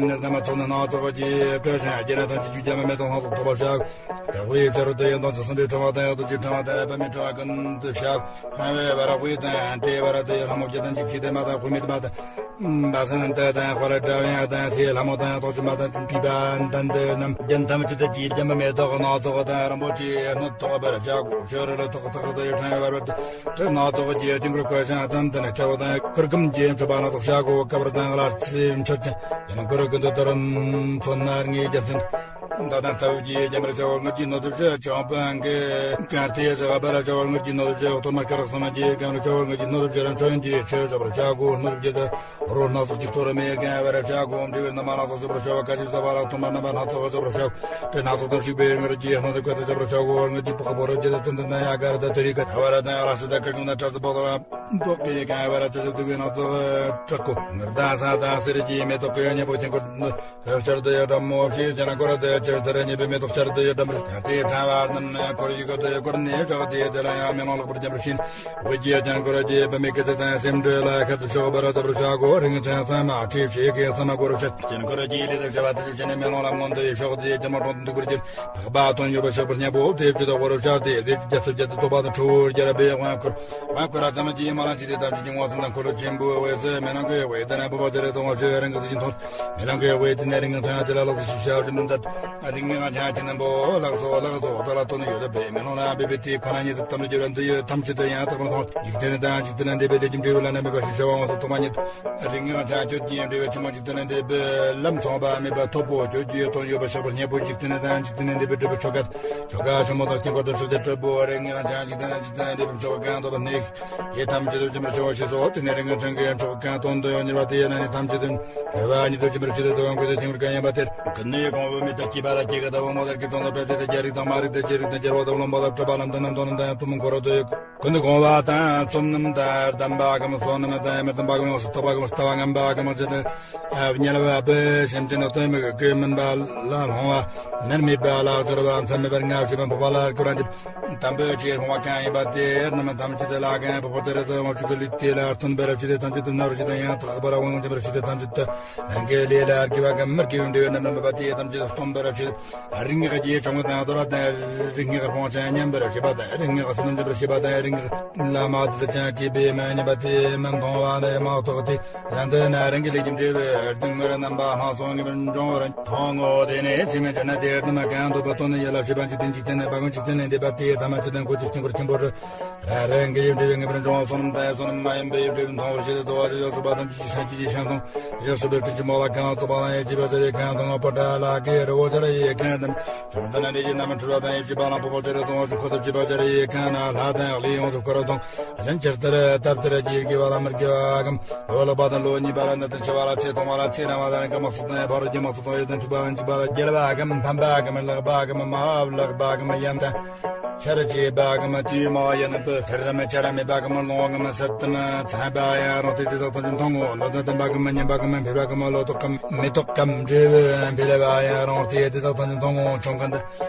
ནི་ལྟ་མ་ཚོགས་ནི་སྣ་ཚོགས་ཀྱིས་སྤྲོས་ཤིང་རྒྱན་དང་ཐམས་ཅད་ཀྱི་རྒྱ་མ་མེ་ཏོག་སྣ་ཚོགས་ཐོགས་པར་བྱ། དག་པའི་ཕྱི་རོལ་དུ་ཡང་དོན་ཚུལ་གསུམ་པའི་ཕྲེང་བ་དང་ཡང་དོན་གྱི་ཕྲེང་བ་དང་པདྨའི་ཕྲེང་བ་ཀུན་ཏུ་བྱ། སྔོན་བའི་བར་དཔེ་དང་འབྲེལ་བར་དུ་ལྷ་མོ་བརྒྱ་དང་བཅུ་གཅིག་དེ་མ་དང་དཔེ་མེད་མ་དང་། བ་སན་ཏ་དང་དཔལ་དགྲ་བན་དང་སའི་ལྷ་མོ་དང་དོག་ཅུ་མ་དང་བཅུ་པ་འདན་དེ་རྣམས་རྒྱན་ཐམས་ཅད་དུ་གྱིས་བརྒྱན་པ་མེ་ཏོག་སྣ་ཚོགས་དང་རིན་པོ་ཆེའི་སྣོད་ཐོགས་པར་བྱ་གོ། ཕྱི་རོལ་ཐོག་ཐག་ཏུ་ཡོད་ཕྲེང་བར་བར་དུ་སྣ་ཚོགས་ཀྱི་དཀྱིལ་འཁོར་བསྐོར་ཞིང་ཙན་དན་ཁེ་བ་དང་གུར་གུམ་གྱིས་མཆོད་པ་སྣ་ཚོགས་བྱ་གོ། ཀ་བར་དང་ལ་རྩེ་མཆོད་ཅིང་དཀྱིལ་འཁོར་ཀུན་ཏུ་དོ་རུང་མཚོན་ན་ལྔའི་རྒྱལ་མཚན། ད་དང་ལྟ་བུ་ཀྱིས་རྒྱ་མར་བྱ་བ་དངུལ་གྱི་སྣོད་དུ་བྱ། ཅང་པན་གི་གར་ཏེ་བྱ་བ་ལ་བྱ་བ་དངུལ་གྱི་སྣོད་དུ་བྱ། གཏོར་མ་སྐ་རགས་གསུམ་གྱིས་རྒྱ་མར་བྱ་བ་དངུལ་གྱི་སྣོད་དུ་བྱ། རང་མཆོད་ཡོན་གྱི་ཆོས་བྱ་བར་བྱ་གོ། སྣོད་བརྒྱད་དུ་རོ་སྣ་ཚོགས་ཀྱི་གཏོར་མས་བརྒྱན་པར་བྱ་གོ། འབྲས་བུ་རྣམ་པ་སྣ་ཚོགས་བྱ་བར་བྱ་གོ། འབྲས་བུ་རྣམ་པ་སྣ་ཚོགས་བྱ་བར་བྱ་གོ། དེ་སྣ་ཚོགས་དང་བཤིག་པའི་དངུལ་གྱི་སྣོད་དུ་བཀོད་དུ་བྱ་བར་བྱ་གོ། དངུལ་གྱི་པགས་པ་རོ་བརྒྱད་དུ་ཙན་དན་དང་ཡ་གར་དུ་དུ་རི་ཀ་ཐ་བ་ར་དང་ར་སུ་དང་ཀ་ཀུན་དང་ཁྲག་ཏུ་པོ་དང་། མདོག་གིས་བརྒྱན་པར་བྱ་ཞབས་བདུག་པའི་སྣ་ཚོགས་དྲག་གོ། དངུལ་དང་ས་དང་གསེར་གྱི་མེ་ཏོག་གི་སྙིང་པོ་དཀྱིལ་འཁོར་ཤར་དུ་ཡོད་འགྲམ་མོ་ཕྱིར་བྱོན་འཁོར་དུ་ཆེར་དུ་རེ་གཉིས་པའི་མེ་ཏོག་ཤར་དུ་ཡོད་འགྲམ་པར་དེའི་ཕྲེང་བ་རྣམས་འཁོར་ཡུག་ཏུ་བསྐོར་ནས་བཞག་སྟེ། དེ་ལ་ཡང་མེ་ལོང་ལྷག་པར་འཇམ་པར་བྱིན། དབུས་ཀྱི་དཀྱིལ་འཁོར་གྱི་པདྨའི་སྐེད་ཚལ་དང་སེ་འབྲུ་ལ་ཁད་དུ་ཕྱོགས་པར་བྱ་བར་བྱ་གོ། རིང་ཆེན་ས་མ་ཁྲི་ཕྱེད་ཀྱི་ས་མ་སྒོ་རུ་ཕྱེད། དཀྱིལ་འཁོར་གྱི་ལས་དང་བྱ་བ་དེ་ཚུ་བྱས་ནས་མེ་ལོང་ལ་མངོན་དུ་ཕྱོགས་ཏེ་དཀྱིལ་མ་གྲོང་དུ་འདུག་པར་གྱུར། འཕགས་པ་དོན་ཡོད་པའི་ཕྱག་པ་སྙིང་པོ་དེ་བཅུ་དང་དབུ་རུ་ཕྱར་ཏེ་དེ་བཅུ་རྒྱ་མཚོ་བརྒྱད་དུ་བཏོགས་པ་དང་ཁྲོ་བོ་རྒྱལ་བའི་དབང་བསྐུར། དབང་བསྐུར་བ་ཙམ་གྱིས་མ་ལང་ཅི་སྟེ་ཐམས་ཅད་ཀྱི་ངོ་བོ་ཙམ་དང་འཁོར་ལོ་ཆེན་པོའི་འོད་ཟེར་མེ་ལོང་གི་འོད་དེ་ནས་འཕགས་པ་སྤྱན་རས་གཟིགས་དབང་ཕྱུག་རིང་གི་གཟི་བྱིན་ཐོན། མེ་ལོང་གི་འོད་དེ་ནས་རིང་གི་ཚངས་དེ་ལ་ལོག་སུ་ཞིག་ཤར་གྱི་མི་མཛད། རིང་གི་ཚངས་ཀྱི་རྣམ་པོ་ལགས་སོ་ལགས་སོ་དེ་ལ་དོན་ཡོད་པའི་མེ་ལོང་ལ་འབེབས་པའི་དེ་ཁོ་ན་ཉིད་དུ་དམ་ལ་རྒྱུ་བ་འདི་ཡོད་ཐམས་ཅད་དུ་ཡང་དག་པར་མཐོང་། འཇིག་རྟེན་དང་འཇིག་རྟེན་ལས་འདས་པའི་ལས་ཀྱི་འབྲས་བུ་བླ་ན་མེད་པ་ཞིག་བྱ་བ་འོང་སོ་ཐོག་མ་ཉིད་དུ། རིང་གི་ཚངས་ཁྱོད་ཀྱིས་འབྲས་བུ་ཆེན་མོ་འཇིག་རྟེན་ལས་འདས་པའི་ལམ་མཚུངས་པ་མེད་པ་ཐོབ་པོ། ཁྱོད་ཀྱི་དོན་ཡོད་པ་ཕྱག་པ་སྙིང་པོ་འཇིག་རྟེན་དང་འཇིག་རྟེན་ལས་འདས་པའི་འབྲས་བུ་ཆོ་ག་ཆོ་ག་ཆེན་མོ་དང་དཀྱིལ་འཁོར་དང་ཕྱག་རྒྱ་སྤྲོད་པོ། རིང་གི་ཚངས་འཇིག་རྟེན་དང་འཇིག་རྟེན་ལས་འདས་པའི་ཆོ་ག་གང་ཐོབ་པ་ནི། དེ་ཐམས་ཅད་དུ་སྦྱིན་པར་བྱ་བ་ཞེས་སོ། དེ་ནས་རིང་གི་ཚངས་ཀྱི་ཆོ་ག་གང་དོན་དུ་ཡང་གཉེར་བ་དེ་ཡང་ན་ནི་ཐམས་ཅད་དུ་གཉེར་བ་ཉིད་དུ་སྦྱིན་པར་བྱེད་དོ། དོན་ཀུན་ཏུ་ཐིམ་པར་གང་ཡིན་པ་དེར། ཀུན་ནས་གོང་བུ་མེ་ལྟར་སྐྱེས་པ་ལ་སྐྱེ་དགུ་ལྟ་བུ་མོ་ལྟར་སྐྱེ་སྟོང་དང་བྲལ་ཚེ་དང་རྒྱལ་རིགས་དང་མ་རིགས་དང་རྗེ་རིགས་དང་རྒྱལ་བ་དང་བློན་པོ་དང་གྲུབ་པ་ལམ་དང་རྣམ་རྟོག་རྣམས་དང་ཡང་ཐུན་མོང་འཁོར་བ་དུ་ཡོད། ཀུན་ཏུ་གོང་བ་དང་བསོད་ནམས་དང་ལྡན་པ་གམ་བསོད་ནམས་དང་མི་ལྡན་པ་གམ་ཡོངས་སུ་རྟོག་པ་གམ་ལྟ་བ་ངན་པ་གམ་ཇི་ལྟར་དམྱལ་བ་པའི་སེམས་ཅན་ལ་ལྟོས་མི་དགོས་མིན་པ་ལ་ལྷུང་བ་མནར་མེད་པ་ལ་སྦྱོར་བ་མཚམས་མེད་པར་སྔ་ཕྱི་མ་འཕགས་པ་ལ་བསྐུར་བ་འདེབས། དམ་པའི་ཆོས་སྤོང་བ་གང་ཡིན་པ་དེ་རྣམས་ཐམས་ཅད་ལ་གང་འཕགས་པ་སྤྱན་རས་གཟིགས་དབང་ཕྱུག་གི་ལུས་དེ་ལ་སྟོན་པར་བྱེད་དེ་ཐམས་ཅད་དུ་མནར་བར་བྱེད་དེ་ཡང་དག་པར་དབང་སྦྱིན་པར་བྱེད་དེ་ཐམས་ཅད་དུ་རང་གི་ལས་ལ་དགེ་བ་གམ་མི་དགེ་བའི་འབྲས་བུ་རྣམས་མེད་པ་དེ་ཐམས་ཅད་སྟོན་པར་བྱེད། རིག་སྔགས་ཀྱི་སྦྱོང་བ་དང་དོར་བ་དང་། རིག་སྔགས་སྤོང་ཞིང་ཉམས་པར་བྱེད་པ་དང་། རིག་སྔགས་བསོད་ནམས་འཇོམས་པར་བྱེད་པ་དང་། རིག་སྔགས་ལ་མ་ལྟོས་ཀྱང་སྐྱེས་པའི་མ་ཉམས་པ་དེ་མི་མཐོང་བ་ལས་མ་གཏོགས་ཏེ། གཞན་དུ་ན་རང་གི་ལས་ཀྱི་འབྲས་བུ་སྡུག་བསྔལ་རྣམ་པ་སྣ་ཚོགས་ངེས་པར་འབྱུང་བར་མཐོང་ངོ་། དེ་ནས་ཚད་མེད་ཅན་དེ་རྣམས་གང་ཐོབ་པ་དོན་ཡིད་ལ་བྱེད་པ་འཇིག་རྟེན་འཇིག་རྟེན་ལས་འཕགས་པ་འཇིག་རྟེན་ལས་འདས་པ་དེ་ཐ་མ་ཅི་དང་ཀུན་གྱི་དཀྱིལ་འཁོར་ཆེན་པོ་རུ། རང་རང་གི་ཡིད་འབྲས་བུ་ངེས་པར་འབྱུང་བ་བསོད་ནམས་དང་བསོད་ནམས་མ་ཡིན་པའི་ཡིད་འབྲས་བུ་མཐོང་བར་བྱེད་དེ་དོ་བ་དེ་ཡོངས་སུ་པ་དང་ཅི་ཞིག་ཤེས་ཀྱི་ཡིད་ཤེས་དང་། ཡོངས་སུ་པའི་ཀུན་གྱི་མོ་ལ་གང་བཙོག་པ་དང་ཡིད་ཆེས་པ་ཟེར་ཡི་གང་དང་ངོ་པ་འདྲ་ལ་གི་རི་བོ་ཟེར་ཡི་གང་དང་། བྱང་དུ་ན་འདྲེ་ཡི་རྣམ་འཕྲུལ་བ་དང་ཡིད་ཆེས་པ་ལ་ཕོ་བོ་ཟེར་ཡི་དང་ཁོ་ཐུབ་ཆེས་པ་ཟེར་ཡི་གང་ན་ལྷ་དང་ལས་ཡོངས་སུ་འཁོར་དང་། གཞན་ཅི་ལྟར་ལྟར་ལྟར་གྱི་དགེ་བ་ལ་མི་དགེ་བ་གམ། ལོ་ལེགས་པ་དང་ལོ་ཉེས་པ་ལ་ནད་དང་འཆི་བ་ལ་ཚེ་ཐུང་བ་ལ་ཚེ་རིང་བ་དང་རིང་ག་མ་སོགས་དང་ཡང་ཕ་རོལ་གྱི་མ་སོགས་དང་ཡོད་དང་འཁྲུལ་པ་དང་འཇིགས་པ་ལ་རྒྱལ་བ་གམ་ཕམ་པ་གམ་ལེགས་པ་གམ་མ་ལེགས་པ་གམ་ཡམ་དང་། ཆར་ཆེ་བ་གམ་དུས་མ་ཡིན་པའི་ཐར་རམ་ཆར་མེད་པ་གམ་ལོང་གམ་སད་དམ་ཚན་པ་ཡང་རུང་སྟེ་དེ་དག་ཐམས་ཅད་མཐོང་ངོ་། ལོ་ཟླ་དམ་པ་གམ་ཉམས་པ་གམ་འཕེལ་བ་གམ་ལོ་ཏོག་གམ་མེ་ཏོག་གམ་འབྲས་བུ་འཕེལ་བ་ཡང་རུང་སྟེ་དེ་དག་ཐམས་ཅད་མཐོང་ངོ་། ཆོམ་གང་དུ་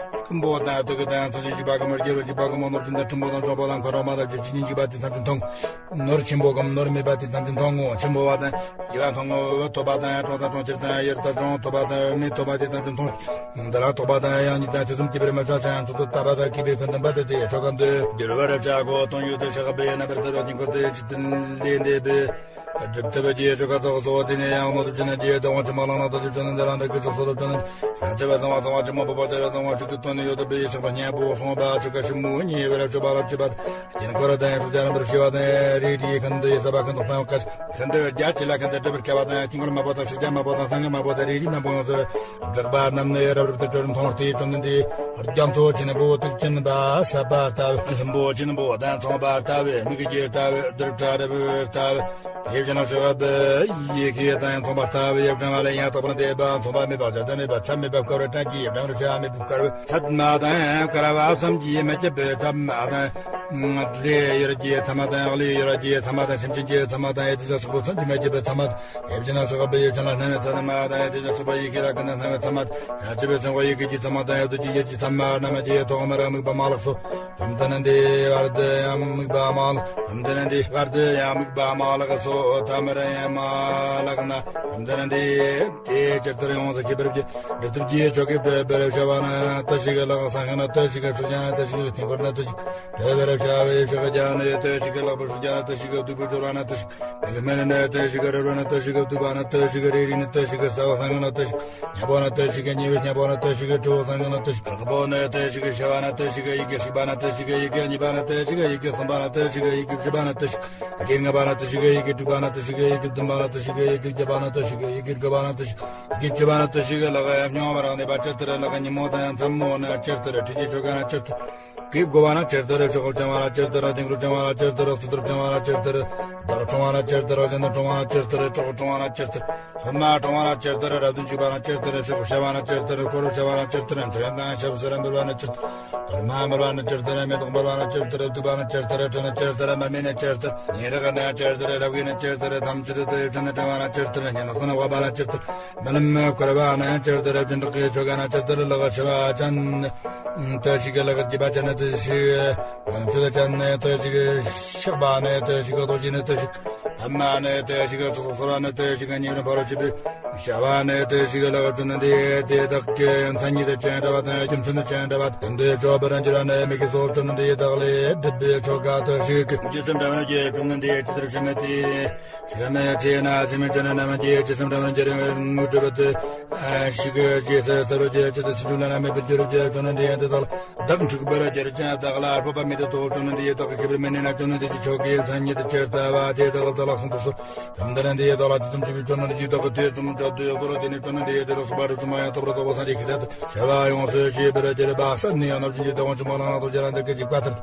ཁུམ་པོ་དང་དུག་གི་དང་ཚོ་ཆེན་གཅིག་པ་གི་མར་རྒྱལ་བ་གཅིག་པ་གི་མོ་ནོར་ཅན་དང་ཁྲིམས་པོ་དང་གྲོང་པོ་དང་འཁོར་རོ་མ་དང་རྒྱུ་ཆེན་གཅིག་པ་དེ་ཐམས་ཅད་མཐོང་། ནོར་ཆེན་པོ་གམ་ནོར་མེད་པ་དེ་ཐམས་ཅད་མཐོང་ངོ་། ཆེན་པོ་བ་དང་ཡིད་པ་མཐོང་ངོ་། ཐོབ་པ་དང་གྲོང་དང་གྲོང་ཁྱེར་དང་ཡུལ་དང་གྲོང་ཐོབ་པ་དང་མི་ཐོབ་པ་དེ་ཐམས་ཅད་མཐོང་། འདི་ལ་ཐོབ་པ་དང་ཡང་ཉིད་དང་དེ་གསུམ་གྱི་བར་མ་ཆགས་ཤིང་ཚོགས་དུ་ལྟ་བ་དང་སྐྱེས་པའི་ཁུན་དུམ་པ་དེ་དེ་ཆོ་ག་འདི་འགྱུར་བར་བྱ་གོ། སྟོང་ཡོད་དུ་ཆགས་པའི་རྣམ་པར་ཐར་པ་དཀྱིལ་འཁོར་དེ་ཇི་ལྟར་ལས་འདས་པའི། སྒྲུབ་ཐུབ་པའི་ཆོ་ག་ཚོགས་སོ། དེ་ནས་ཡང་ནོར་དུ་ཅི་ན་རྗེས་དང་བ་ཅི་མ་ལང་ན་དུ་ཅི་ཅི་ན་འདི་རང་དུ་ཀི་ཚོགས་སོ་དུ་ཅི་ན་ཤ་ཅི་བ་ཚང་བ་ཚང་བ་ཅི་མ་བུ་པ་ཅི་ར་ཚང་བ་ཤུགས་ཀྱི་དོན་ཡོད་དུ་པའི་ཞག་པ་སྙན་པོ་སོང་བ་ཆོ་ག་ཞིབ་མོ་ཉེ་བར་ཆོ་བ་རབ་ཅི་བ་དཀྱིལ་འཁོར་དང་ཡང་ཤུགས་ཀྱང་རྣམ་པར་ཤེས་པ་དང་རིགས་དེའི་ཁན་དུ་ཡི་ས་བ་ཁན་དུ་བཏང་བ་ཀ་ཁན་དུ་རྒྱ་ཆེ་ལ་ཁན་དུ་སྒྲུབ་པར་བྱ་བ་དང་དཀྱིལ་འཁོར་མ་བོ་དང་ཤུགས་ཀྱང་མ་བོ་དང་སངས་རྒྱས་མ་བོ་དང་རིགས་དེའི་རྣམ་པ་ཡོངས་སུ་བསྒྲགས་པ་རྣམས་ནི་རབ་རིབ་ཏུ་གྲོལ་མཐོང་སྟེ་བཅོམ་ལྡན་འདས་རྒྱ་མཚོ་ཆེན་པོ་དུག་ཅན་པ་ཟབ་པ་ལྟ་བུ། ལྷུན་པོ་ཆེན་པོ་དང་མཚུངས་པ་ལྟ་བུ། མིག་གི་རྒྱུད་ལྟ་བུ། རྡུལ་ཕྲ་རབ་ལྟ་བུ། དེ་བཞིན་གཤེགས་པའི་ཡི་གེ་དང་མཚུངས་པ་ལྟ་བུ། ཡབ་ཕྲེང་བ་ལས་ཡང་དག་པར་འདས་པ་མཚུངས་པ་མེད་པ་ཟད་དུ་མེད་པ་ཚད་མེད་པ་བསྐལ་པར་དྲན་གྱི་ཡབ་ཕྲེང་བར་ཆད་མེད་པ་བསྐལ་པར་ཚད་མ་དང་བསྐལ་པ་ཙམ་གྱིས་མི་ཁྱབ་པའི་ཚད་མ་དང་། ལས་ཡུལ་གྱི་ཚད་མ་དང་ལས་ཡུལ་གྱི་ཚད་མ་དང་སེམས་ཅན་གྱི་ཚད་མ་དང་ཡེ་དེ་ལ་སོགས་པ་ཚད་མེད་ཀྱི་ཚད་མ་དང་། ཡབ་ཕྲེང་བ་ལས་གཤེགས་པའི་ཡུལ་ཅན་ལ་སྣང་བའི་ཚད་མ་དང་ཡེ་དེ་ལ་སོགས་པ་ཡི་གེ་ལ་ཀུན་ནས་སྣང་བའི་ཚད་མ་དང་། བྱ་བྱེད་པའི་སེམས་པ་ཡི་གེ་ཀྱི་ཚད་མ་དང་ཡབ་ཏུ་ཀྱི་ཡུལ་གྱི་ཚད་མ་རྣམས་ཀྱི་ཐོག་མར་དམིགས་པ་མ་ལགས་སོ། བཅོམ་ལྡན་འདས་བར་དུ་ཡང་དམིགས་པ་མ་ལགས། བཅོམ་ལྡན་འདས་བར་དུ་ཡང་དམིགས་པ་མ་ལགས་སོ། ཐ་མར་ཡང་མ་ལགས་ན། བཅོམ་ལྡན་འདས་དེ་ཇི་ལྟར་ཡོངས་སུ་ཤེས་པར་བགྱི། སྒྲུབ་ཐུབ་ཀྱི་ཆོ་གའི་སྒྲུབ་པར་བྱ་བ་ན་ལྟོས་ཤིག་ལག་བཟང་ཤིང་ན་ལྟོས་ཤིག་ཤུགས་ཀྱང་ན་ལྟོས་ཤིག་དཀྱིལ་འཁོར་ན་ལྟོས་ཤིག་སྒྲུབ་པར་བྱ་བའི་ཤུགས་ཀྱང་ན་ལྟོས་ཤིག་ལག་པར་ཤུགས་ཀྱང་ན་ལྟོས་ཤིག་སྡུག་པའི་སྦྱོར་བ་ན་ལྟོས་ཤིག་མིག་མི་ན་ལྟོས་ཤིག་རུལ་བ་ན་ལྟོས་ཤིག་བཏུབ་པ་ན་ལྟོས་ཤིག་རེ་རེ་ན་ལྟོས་ཤིག་ཟ་བ་བཟང་ཤིང་ན་ལྟོས་ཤིག་སྙན་པོ་ན་ལྟོས་ཤིག་ཉེ་བའི་སྙན་པོ་ན་ལྟོས་ཤིག་དྲི་བ་བཟང་ཤིང་ན་ལྟོས་ཤིག་དྲག་པོ་ན་ལྟོས་ཤིག་ཞི་བ་ན་ལྟོས་ཤིག་ཡི་གེ་གཅིག་པ་ན་ལྟོས་ཤིག་ཡི་གེ་གཉིས་པ་ན་ལྟོས་ཤིག་ཡི་གེ་གསུམ་པ་ན་ལྟོས་ཤིག་ཡི་གེ་བཞི་པ་ན་ལྟོས་ཤིག་ཡི་གེ་ལྔ་པ་ན་ལྟོས་ཤིག་ཡི་གེ་དྲུག་པ་ན་ལྟོས་ཤིག་ཡི་གེ་བདུན་པ་ན་ལྟོས་ཤིག་ཡི་གེ་བརྒྱད་པ་ན་ལྟོས་ཤིག་ཡི་གེ་དགུ་པ་ན་ལྟོས་ཤིག་ཡི་གེ་བཅུ་པ་ན་ལྟོས་ཤིག་ལག་ཡ་སྙོམས་པར་བླངས་ནས་པ་ཇི་ལྟར་ལག་ཉིན་མོ་དང་མཚན་མོ་ན་ཇི་ལྟར། ཁྲུས་ཀྱི་ཆོ་ག་ན་ཇི་ལྟར། གོས་བགོ་བ་ན་ཇི་ལྟར། ཕྱག་བྱ་བ་ན་ཇི་ལྟར། དུང་ཕྱུར་བྱ་བ་ན་ཇི་ལྟར། གསོལ་ཚོགས་བྱ་བ་ན་ཇི་ལྟར། བདག་འཁྲུངས་པ་ན་ཇི་ལྟར། གཞན་དུ་འཁྲུངས་པ་ན་ཇི་ལྟར། གྲོགས་འཁྲུངས་པ་ན་ཇི་ལྟར། སློབ་མ་འཁྲུངས་པ་ན་ཇི་ལྟར། རབ་ཏུ་འཇུག་པ་ན་ཇི་ལྟར། ཕྱག་བྱ་བ་ན་ཇི་ལྟར། འཁོར་བྱ་བ་ན་ཇི་ལྟར། འཕྲིན་དང་ཞབས་སུ་ར་འབུལ་བ་ན་ཇི་ལྟར། དོར་མ་འབུལ་བ་ན་ཇི་ལྟར། མེ་ཏོག་འབུལ་བ་ན་ཇི་ལྟར། བཏུད་པ་ན་ཇི་ལྟར། འཕྲིན་ན་ཇི་ལྟར། མ་སྨད་ན་ཇི་ལྟར། ཉེ་རིང་ན་ཇི་ལྟར། རབ་དགའ་ན་ཇི་ལྟར། ཐམས་ཅད་དུ་ཡིད་ཆེས་ནས་དྲན་པ་ན་ཇི་ལྟར། སྙན་གསན་ན་དབབ་པ་ན་ཇི་ལྟར། རྨི་ལམ་བསྐོར་བ་ན་ཇི་ལྟར། སྦྱིན་བདག་གི་ཆོ་ག་ན་ཇི་ལྟར། ལག་ཕྱི་བ་ཅན་ལྟོས་ཤིག་ལག་རྒྱུ་བ་ཅན་ལྟོས་ཤིག་ལམ་ཚུལ་ཅན་ལྟོས་ཤིག་ཕྱག་པ་ལྟོས་ཤིག་རྡོ་རྗེ་ལྟོས་ཤིག་ཕ་མ་ལྟོས་ཤིག་ཕྱག་སོགས་ལ་ལྟོས་ཤིག་ཉེ་རིང་ཕ་རོལ་ཕྱིན་པའི་བྱ་བ་ལྟོས་ཤིག་ལག་བཅུ་ན་འདི་དེ་དག་གི་མཚན་ཉིད་ཅན་འདྲ་བ་དང་རྒྱུ་མཚན་ཅན་འདྲ་བ་དོན་དུ་ཆོད་པར་འགྱུར་བ་ནི་མིག་གིས་སོ་བཅུ་ན་འདི་དག་ལས་སྒྲུབ་པའི་ཆོ་ག་ལྟོས་ཤིག་ཇི་ཙམ་འདྲ་བར་རྒྱུ་བཅུ་ན་འདི་ཇི་ལྟར་ཆོད་མེད་དེ། ཞེས་མི་ཚེ་ན་སེམས་ཅན་རྣམས་ཀྱི་ཇི་ཙམ་འདྲ་བར་འགྱུར་བའི་དངོས་གྲུབ་ཏུ་ཞིག་རྗེས་སུ་ཟེར་བར་བྱེད་ཅི་སྟེ་སེམས་ཅན་རྣམས་མེད་པར་འགྱུར་བར་བྱེད་ཅོ་ན་འདི་ཡན་དེ་དག་བདག་འཁྲུག་པར་འགྱུར་ཅན་བདག་ལ་སྤོབས་པ་མེད་དེ་དོ་ཅོ་ན་འདི་ཡི་བདག་གི་ཤེས་པར་མི་ནུས་ན་ཅོ་ན་འདི་ཀྱི་ཆོ་གའི་མཚན་ཉིད་ཅི་ལྟ་བ་དེ་དག་བདག་ལ་གསུངས་ཏུ་གསོལ། ཅོ་ན་འདི་ཡི་བདག་ལ་ཇི་ཙམ་ཞིག་པའི་ཅོ་ན་འདི་ཀྱི་བདག་གི་དེ་ཙམ་ཅོ་དུ་ཡོད་དོ་ར་དེ་ནི་ཅོ་ན་འདི་ཡི་དེ་དག་སུ་བ་རུ་ཙམ་ཡང་ཐོབ་ར་ཐོབ་པ་སང་རི་ཁི་དེ་དུ་ཤེས་པ་ཡོངས་སུ་ཤེས་པར་གྱུར་པ་ས་ནི་ཡང་ན་ཅི་ཅི་དེ་འོང་ཅི་མ་ལང་ན་དོ་ཅི་ར་འདི་ཀི་ཅིག་པ་ཐར།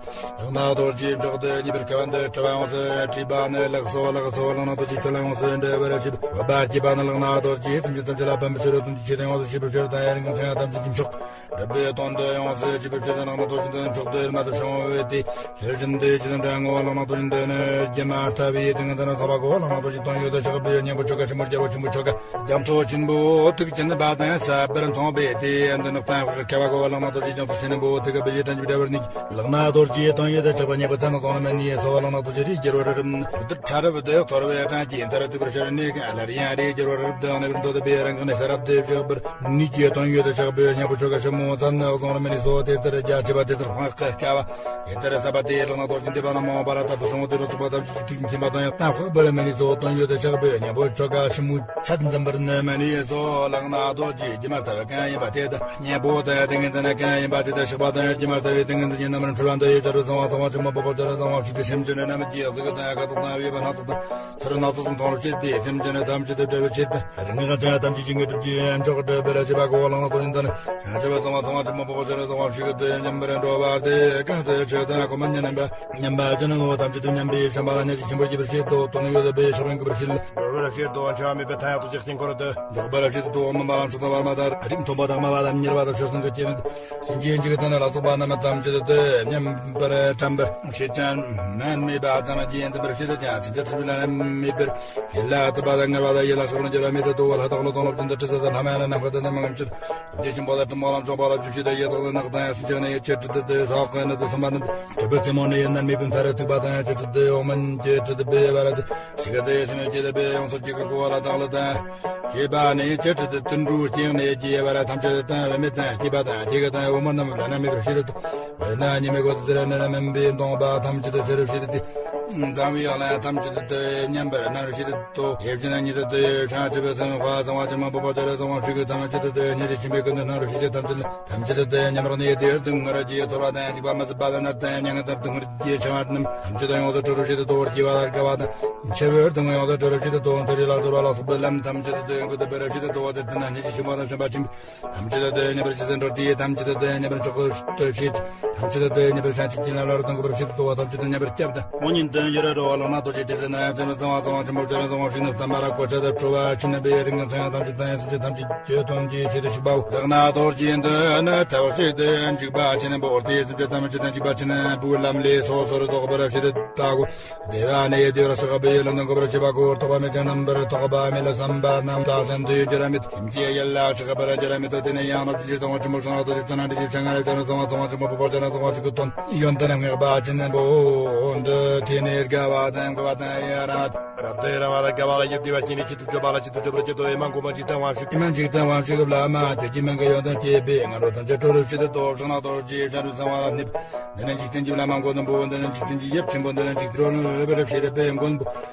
ལག་ན་རྡོ་རྗེ་མཆོག་ཏུ་གཉིས་པར་ཁེ་བ་འདི་ཁྲི་བ་ཡོངས་སུ་བྲིས་པ་ནི་ལགས་སོ་ལགས་སོ། ལག་ན་རྡོ་རྗེ་ཁྱོད་ལ་ཡོངས་སུ་འདྲི་བར་བྱེད། བ་བར་སྐྱེས་པ་ནི་ལག་ན་རྡོ་རྗེ་སེམས་ཅན་ཐམས་ཅད་ལ་ཕན་པའི་ཕྱིར་དོན་གྱི་ཆེད་དུ་ཡོངས་སུ་ཤེས་པའི་ཕྱིར་དང་ཡ་རིང་གི་མཚན་ཡང་ཐམས་ཅད་ཀྱི་མཆོག་སྒྲུབ་པའི་དོན་དུ་ཡོངས་སུ་ཤེས་པའི་ཕྱིར་དང་ལག་ན་རྡོ་རྗེ་འདི་ནི་མཆོག་ཏུ་ཡོད་མ་ཐུབ་བྱུང་བའི་དེ་ཕྱིར་བཞིན་དུ་ཇི་ལྟར་འདྲ་ངོ་བོ་ལག་ན་རྡོ་རྗེ་འདི་ནི་སྒྱུ་མ་ལྟ་བུའི་ཏིང་ངེ་འཛིན་ལ་ཐོགས་པ་གོ། ལག་ན་རྡོ་རྗེ་དོན་ཡོད་དུ་ཆགས་པའི་སྙིང་པོ་ཆོ་ག་ཆེན་པོ་རྒྱལ་པོ་ཆེན་པོའི་ཆོ་ག་རྒྱ་མཚོ་ཆེན་པོ་དུག་ཅན་པ་དང་ཟབ་པར་མཚུངས་པའི་དེ་འདི་ནི་གཏན་ཁེལ་བ་གོ། ལག་ན་རྡོ་རྗེ་རྒྱ་མཚོ་ཆེན་པོ་དུག་གི་བུ་ཡི་དྲན་གྱི་བདེ་བར་ནི། ལག་ན་རྡོ་རྗེ་དོན་ཡོད་དུ་ཆགས་པ་ཉེ་བར་ཚད་ན་སོང་ན་མི་ནུས་སོ། བ་ལག་ན་རྡོ་རྗེ་རིགས་བསྒྱུར་བ་རབ་རིབ་རྡུལ་ཕྲ་རབ་ཏུ་འཐོར་བའི་གྲངས་ཀྱིས་མཐར་ཐུག་པར་ཤར་ནས་ཀྱང་སླར་ཡང་རིགས་བསྒྱུར་བ་རབ་རིབ་ཏུ་གནས་པར་འདོད་པའི་རང་གི་ནི་ས་རབ་ཏུ་བཞག་པར་ནུས་ཀྱི་དོན་ཡོད་དུ་ཆགས་པའི་སྙིང་པོ་ཆོ་ག་ཆེན་མོ་ཚད་ན་སོང་ན་མི་ནུས་སོ། དེ་ལྟར་རྒྱ་ཆེ་བ་དེ་ལྟར་སྤངས་དཀའ་བ་དེ་ལྟར་ཟབ་པ་དེ་ལག་ན་རྡོ་རྗེ་འདི་པ་ན་མ་འོངས་པ་ལ་ད་ལྟ་བྱུང་བ་དེ་ལ་སོགས་པ་ཐམས་ཅད་ཀྱི་ཐུགས་མཁྱེན་པ་དང་ཡང་གཏན་དཔག་པར་མི་ནུས་སོ། དོན་ཡོད་དུ་ཆགས་པའི་སྙིང་པོ་ཆོ་ག་ཆེན་མོ་ཚད་འཛིན་པར་ནི་མི་ནུས་སོ། ལག་ན་རྡོ་རྗེ་སྒྱུ་མ་ལྟ་བུ་གང་ཡིན་པ་དེ་དང་སྙིང་པོ་དང་ཏིང་ངེ་འཛིན་གང་ཡིན་པ་དེ་དང་ཞགས་པ་དང་སྒྱུ་མ་ལྟ་བུའི་ཏིང་ངེ་འཛིན་གྱི་རྣམ་པར་འཕྲུལ་བ་འདི་ཡི་ལྟར་བུ་ཚང་བ་ཚང་བ་ཆེན་པོ་འབོག་པ་ལྟར་ཚང་བ་ཞིག་གི་སེམས་ཅན་རྣམས་ཀྱི་གཟུགས་དང་ཁ་དོག་དང་དབྱེ་བ་སྣ་ཚོགས་དང་ཚུལ་སྣ་ཚོགས་སུ་མཐོང་བར་བྱེད་དེ། སེམས་ཅན་ཐམས་ཅད་དུ་བཀྲ་བའི་ཆེད་དུ་རིགས་ལྔ་ཅན་ཐམས་ཅད་ཀྱི་དངོས་གྲུབ་ཀྱི་མཆོག་སྒྲུབ་པར་བྱེད་པ་གོ། ལག་ན་རྡོ་རྗེ་འདི་ནི་བྱང་ཆུབ་པ་ཚང་བ་ཚང་བ་ཆེན་པོ་འབོག་པ་ལྟར་ཚང་བ་ཞིག་གི་དུ་མཉམ་པར་འགྲོ་བ་སྟེ། གང་དུ་ཆོས་དང་སྒོམ་པ་ཉན་པ་ཉན་པ་ཅན་ནི་ཐམས་ཅད་དུ་མཉམ་པའི་བྱམས་པ་ལ་ཉེར་ཞི་ཆེན་པོར་བགྱིད་པར་བྱེད་དོ། དོན་ཡོད་པའི་ཕྱག་རིང་གི་བར་ཤེས་ལ། འགྲོ་བར་བྱེད་དོ། འཆི་བ་མེད་པའི་ཐ་ཡག་ཏུ་ཇི་སྟེང་འཁོར་དུ། འཇོག་པར་བྱེད་དོ། མི་མ་རང་ཚོ་དང་བར་མ་དང་རིགས་མཐུན་པ་དང་སྨྲ་བ་དང་མྱུར་བ་དང་ཆོས་སེང་གི་སྐྱེ་མེད། སེམས་ཅན་གཅིག་གི་དོན་ལ་སོགས་པ་རྣམས་ཐམས་ཅད་དུ་མཉམ་པར་དྲན་པར་བྱེད་ཅིང་སྨན་མེད་པ་ཙམ་གྱིས་འཛིན་པར་བྱེད་དུ་ཀྱང་སེམས་ཅན་ཚུལ་ལ་རྣམ་མེད་པར་ཡིད་ལ་དུབ་པ་དང་ངལ་བ་དང་ཡིད་ལ་སོགས་པར་འགྱུར་བ་མེད་དུ་དོ། ལྷ་དང་ཀླུ་དང་ནོར་བུ་ཅན་དང་དྲི་ཟ་དང་ལྷ་མ་ཡིན་ན་ནམ་མཁའ་དང་ནི་མ་ངམ་ཅི། ལྗོན་ཤིང་པོ་ལ་གྲི་མོ་ལ་འཇོག་པ་ལ་བཅུ་ཞིག་དང་ཡེ་ཐོག་ཏུ་ནག་དང་ཡང་སུན་ཆགས་ནས་ཡེ་ཆེ་ཁྲི་དུ་དེ་ས་འོག་གི་ནི་དུ་སུམ་པ་རྣམས། གྲུབ་པའི་རྩེ་མོ་ནི་ཡེ་ནན་མི་ཕུན་ཐ་རུ་ཐུག་པ་དང་ཡང་ཆེ་ཁྲི་དུ་འོག་མིན་གྱི་ཁྲི་དུ་སྦས་པ་ར་དུ་ཞིག་གི་དེ་ཡེ་སུན་ཆེ་དུ་སྦས་ཡོངས་སུ་སྐྱེ་གི་གོ་བ་ལ་དག་ལ་དང་། སྐྱེས་པ་ནི་ཡེ་ཆེ་ཁྲི་དུ་དུད་འགྲོ་སྐྱེས་ནས་སྐྱེས་པ་ར་ཐམས་ཅད་དང་བུད་མེད་དང་སྐྱེས་པ་དང་སྐྱེས་གི་དང་འོ་མ་རྣམས་ལ་ན་མེད་པར་ཤེས་དུ། བས་ན་ཉི་མའི་གོ་དུ་ཟེར་ན་མིན་པའི་མདོངས་པ་ཐམས་ཅད་དུ་ཟེར་ཤེས་དུ། འཛམ་བུའི་ཡག་ལ་ཐམས་ཅད་དུ་མཉམ་པར་སྣང་རུ་ཤེས་དུ། ཡེ་བྱེད་ན་ཉིད་དུ་ཡེ་ཤང་ཆུ་བེ་སེམས་དཔའ་གསང་བ་ཆེན་མོ་བུ་པོ་ཅ་རེ་གསང་བ་ཕྱུགས་ཀྱི་ཐམས་ཅད་དུ་ཉེ་རེ་ཆེན་པོའི་ཀུན་ཏུ་སྣང་རུ་ཤེས་ཀྱི་ཐམས་ཅད་ཐམས་ཅད་དུ་ཉམས་རག་ནས་དེར་དུ་ངར་གྱི་ཚོར་བ་དང་འཇིགས་པ་མི་སྲིད་པ་དང་ནད་དང་མྱ་ངན་དང་དུ་ངར་གྱི་འཆི་བ་རྣམས་ཐམས་ཅད་དུ་ཡོངས་སུ་གྲོལ་རུ་ཤེས་དུ། དོ་བར་སྐྱེ་བ་དང་རྒ་བ་དང་འཆི་བའི་སྡུག་བསྔལ་ཡོངས་སུ་གྲོལ་རུ་ཤེས་དུ། དོ་དེ་རེ་ལ་ཚོར་བ་ལ་སོགས་པའི་ལམ་ཐམས་ཅད་དུ་ཡོངས་སུ་སྟོན་པར་ཤེས་དུ། དོ་བ་དེ་དེ་ན་ཉེ་ཞིང་ཆེན་པོ་དང་བྱོན་པ་ཆེན་པོ། ཐམས་ཅད་དུ་ཉེ་བར་ཇི་ཙམ་འགྲོ་དེ་ཐམས་ཅད་དུ་ཉེ་བར་མཆོག་ཏུ་བྱེད། ཐམས་ཅད་དུ་ཉེ་བར་བྱང་ཆུབ་ཀྱི་ལམ་ལ་རོ་དང་གོ་བར་བྱེད་དོ། ཐམས་ཅད་དུ་ཉེ་བར་སྐྱབས་དང་། དབང་ཉིད་དུ་འགྱུར་རོ། བ་ལང་ན་ཏོ་ཅི་དེ་ཟེར་ན་ཡང་ཚེ་ན་ཚང་བ་ཚང་བ་ཆེན་པོ་བྱ་ར་ཚང་བ་ཞིག་ནི་བསམ་པ་ར་གོ་ཆ་དང་འཕྲོ་བ་ཆུ་ནི་བེ་རིང་གི་ཚང་ཡང་ཐམས་ཅད་དང་ཡང་སུ་ཅི་ཐམས་ཅད་ཀྱི་ཆེད་དུ་ཞིག་པའོ། ལག་ན་རྡོ་རྗེ་འདི་ནི་ཐབས་ཤེས་དུ་འཇིགས་པ་ཆེ་ན་བོར་ཏེ་ཚུལ་དུ་ཐམས་ཅད་དང་འཇིགས་པ་ཆེ་ན་བུ་ལམ་ལས་སོ་སོར་རྫོགས་པར་བྱེད་དུ་བལྟ་གོ། དེ་བ་ནི་དེ་ར་ཤག་པའི་ལམ་དང་གོ་བར་བྱེད་པ་གོ། ཐོགས་པ་མེད་ཅིང་རྣམ་པར་ཐོགས་པ་མེད་ལ་བསམ་པ་རྣམས་དག་ཅན་དུ་འགྱུར་མེད། སེམས་ཀྱི་ཡུལ་ལ་ཤག་པར་འགྱུར་མེད་དོ། དེ་ནས་ཡང་རྣམ་ཅི་དང་བ་ཆུ་མོ་སང་ར་དོ་ཅི་ཙ་ན་དེ་ཅི་ཆ་ང་ར་ཅ་ན་ཚང་བ་ཚང་བ་ཆུ་མོ་བུ་པ་ཅ་ན་ཚང་བ་ཞིག་གི་དོན་ཡོན་ཏན་བསྔགས་པ་ཅན་པོ་འདི། དེ་ནས་དགའ་བ་དང་མགུ་བ་དང་ཡ་ར་རབ་ཏུ་ར་བ་ལ་དགའ་བ་ལ་ཡིད་བདེ་བ་སྐྱེས་ནས་ཆེད་དུ་སྤྱོད་པ་ལ་ཆེད་དུ་སྤྱོད་པར་བྱེད་དོ། ཨེ་མ་མགོ་མ་ཅིག་དང་བ་ཞིག་ཨེ་མ་ཅིག་དང་བ་ཞིག་གི་བླ་མ་དེ་ཀྱི་མིང་གི་ཡོན་ཏན་སྐྱེས་པའི་ང་རོ་དང་བཅས་སྤྲོ་རུ་ཆེད་དུ་དོ་བྱང་ན་དོ་རྗེ་བྱང་རུ་ཚང་བ་ལ་གནས། འདི་ནི་འཇིག་རྟེན་གྱི་བླ་མ་མགོན་པོ། འདི་ནི་འཇིག་རྟེན་གྱི་ཡབ་ཆེན་པོ། འདི་ནི་འཇིག་རྟེན་རོལ་པར་བྱེད་པའི་མགོན་པོ།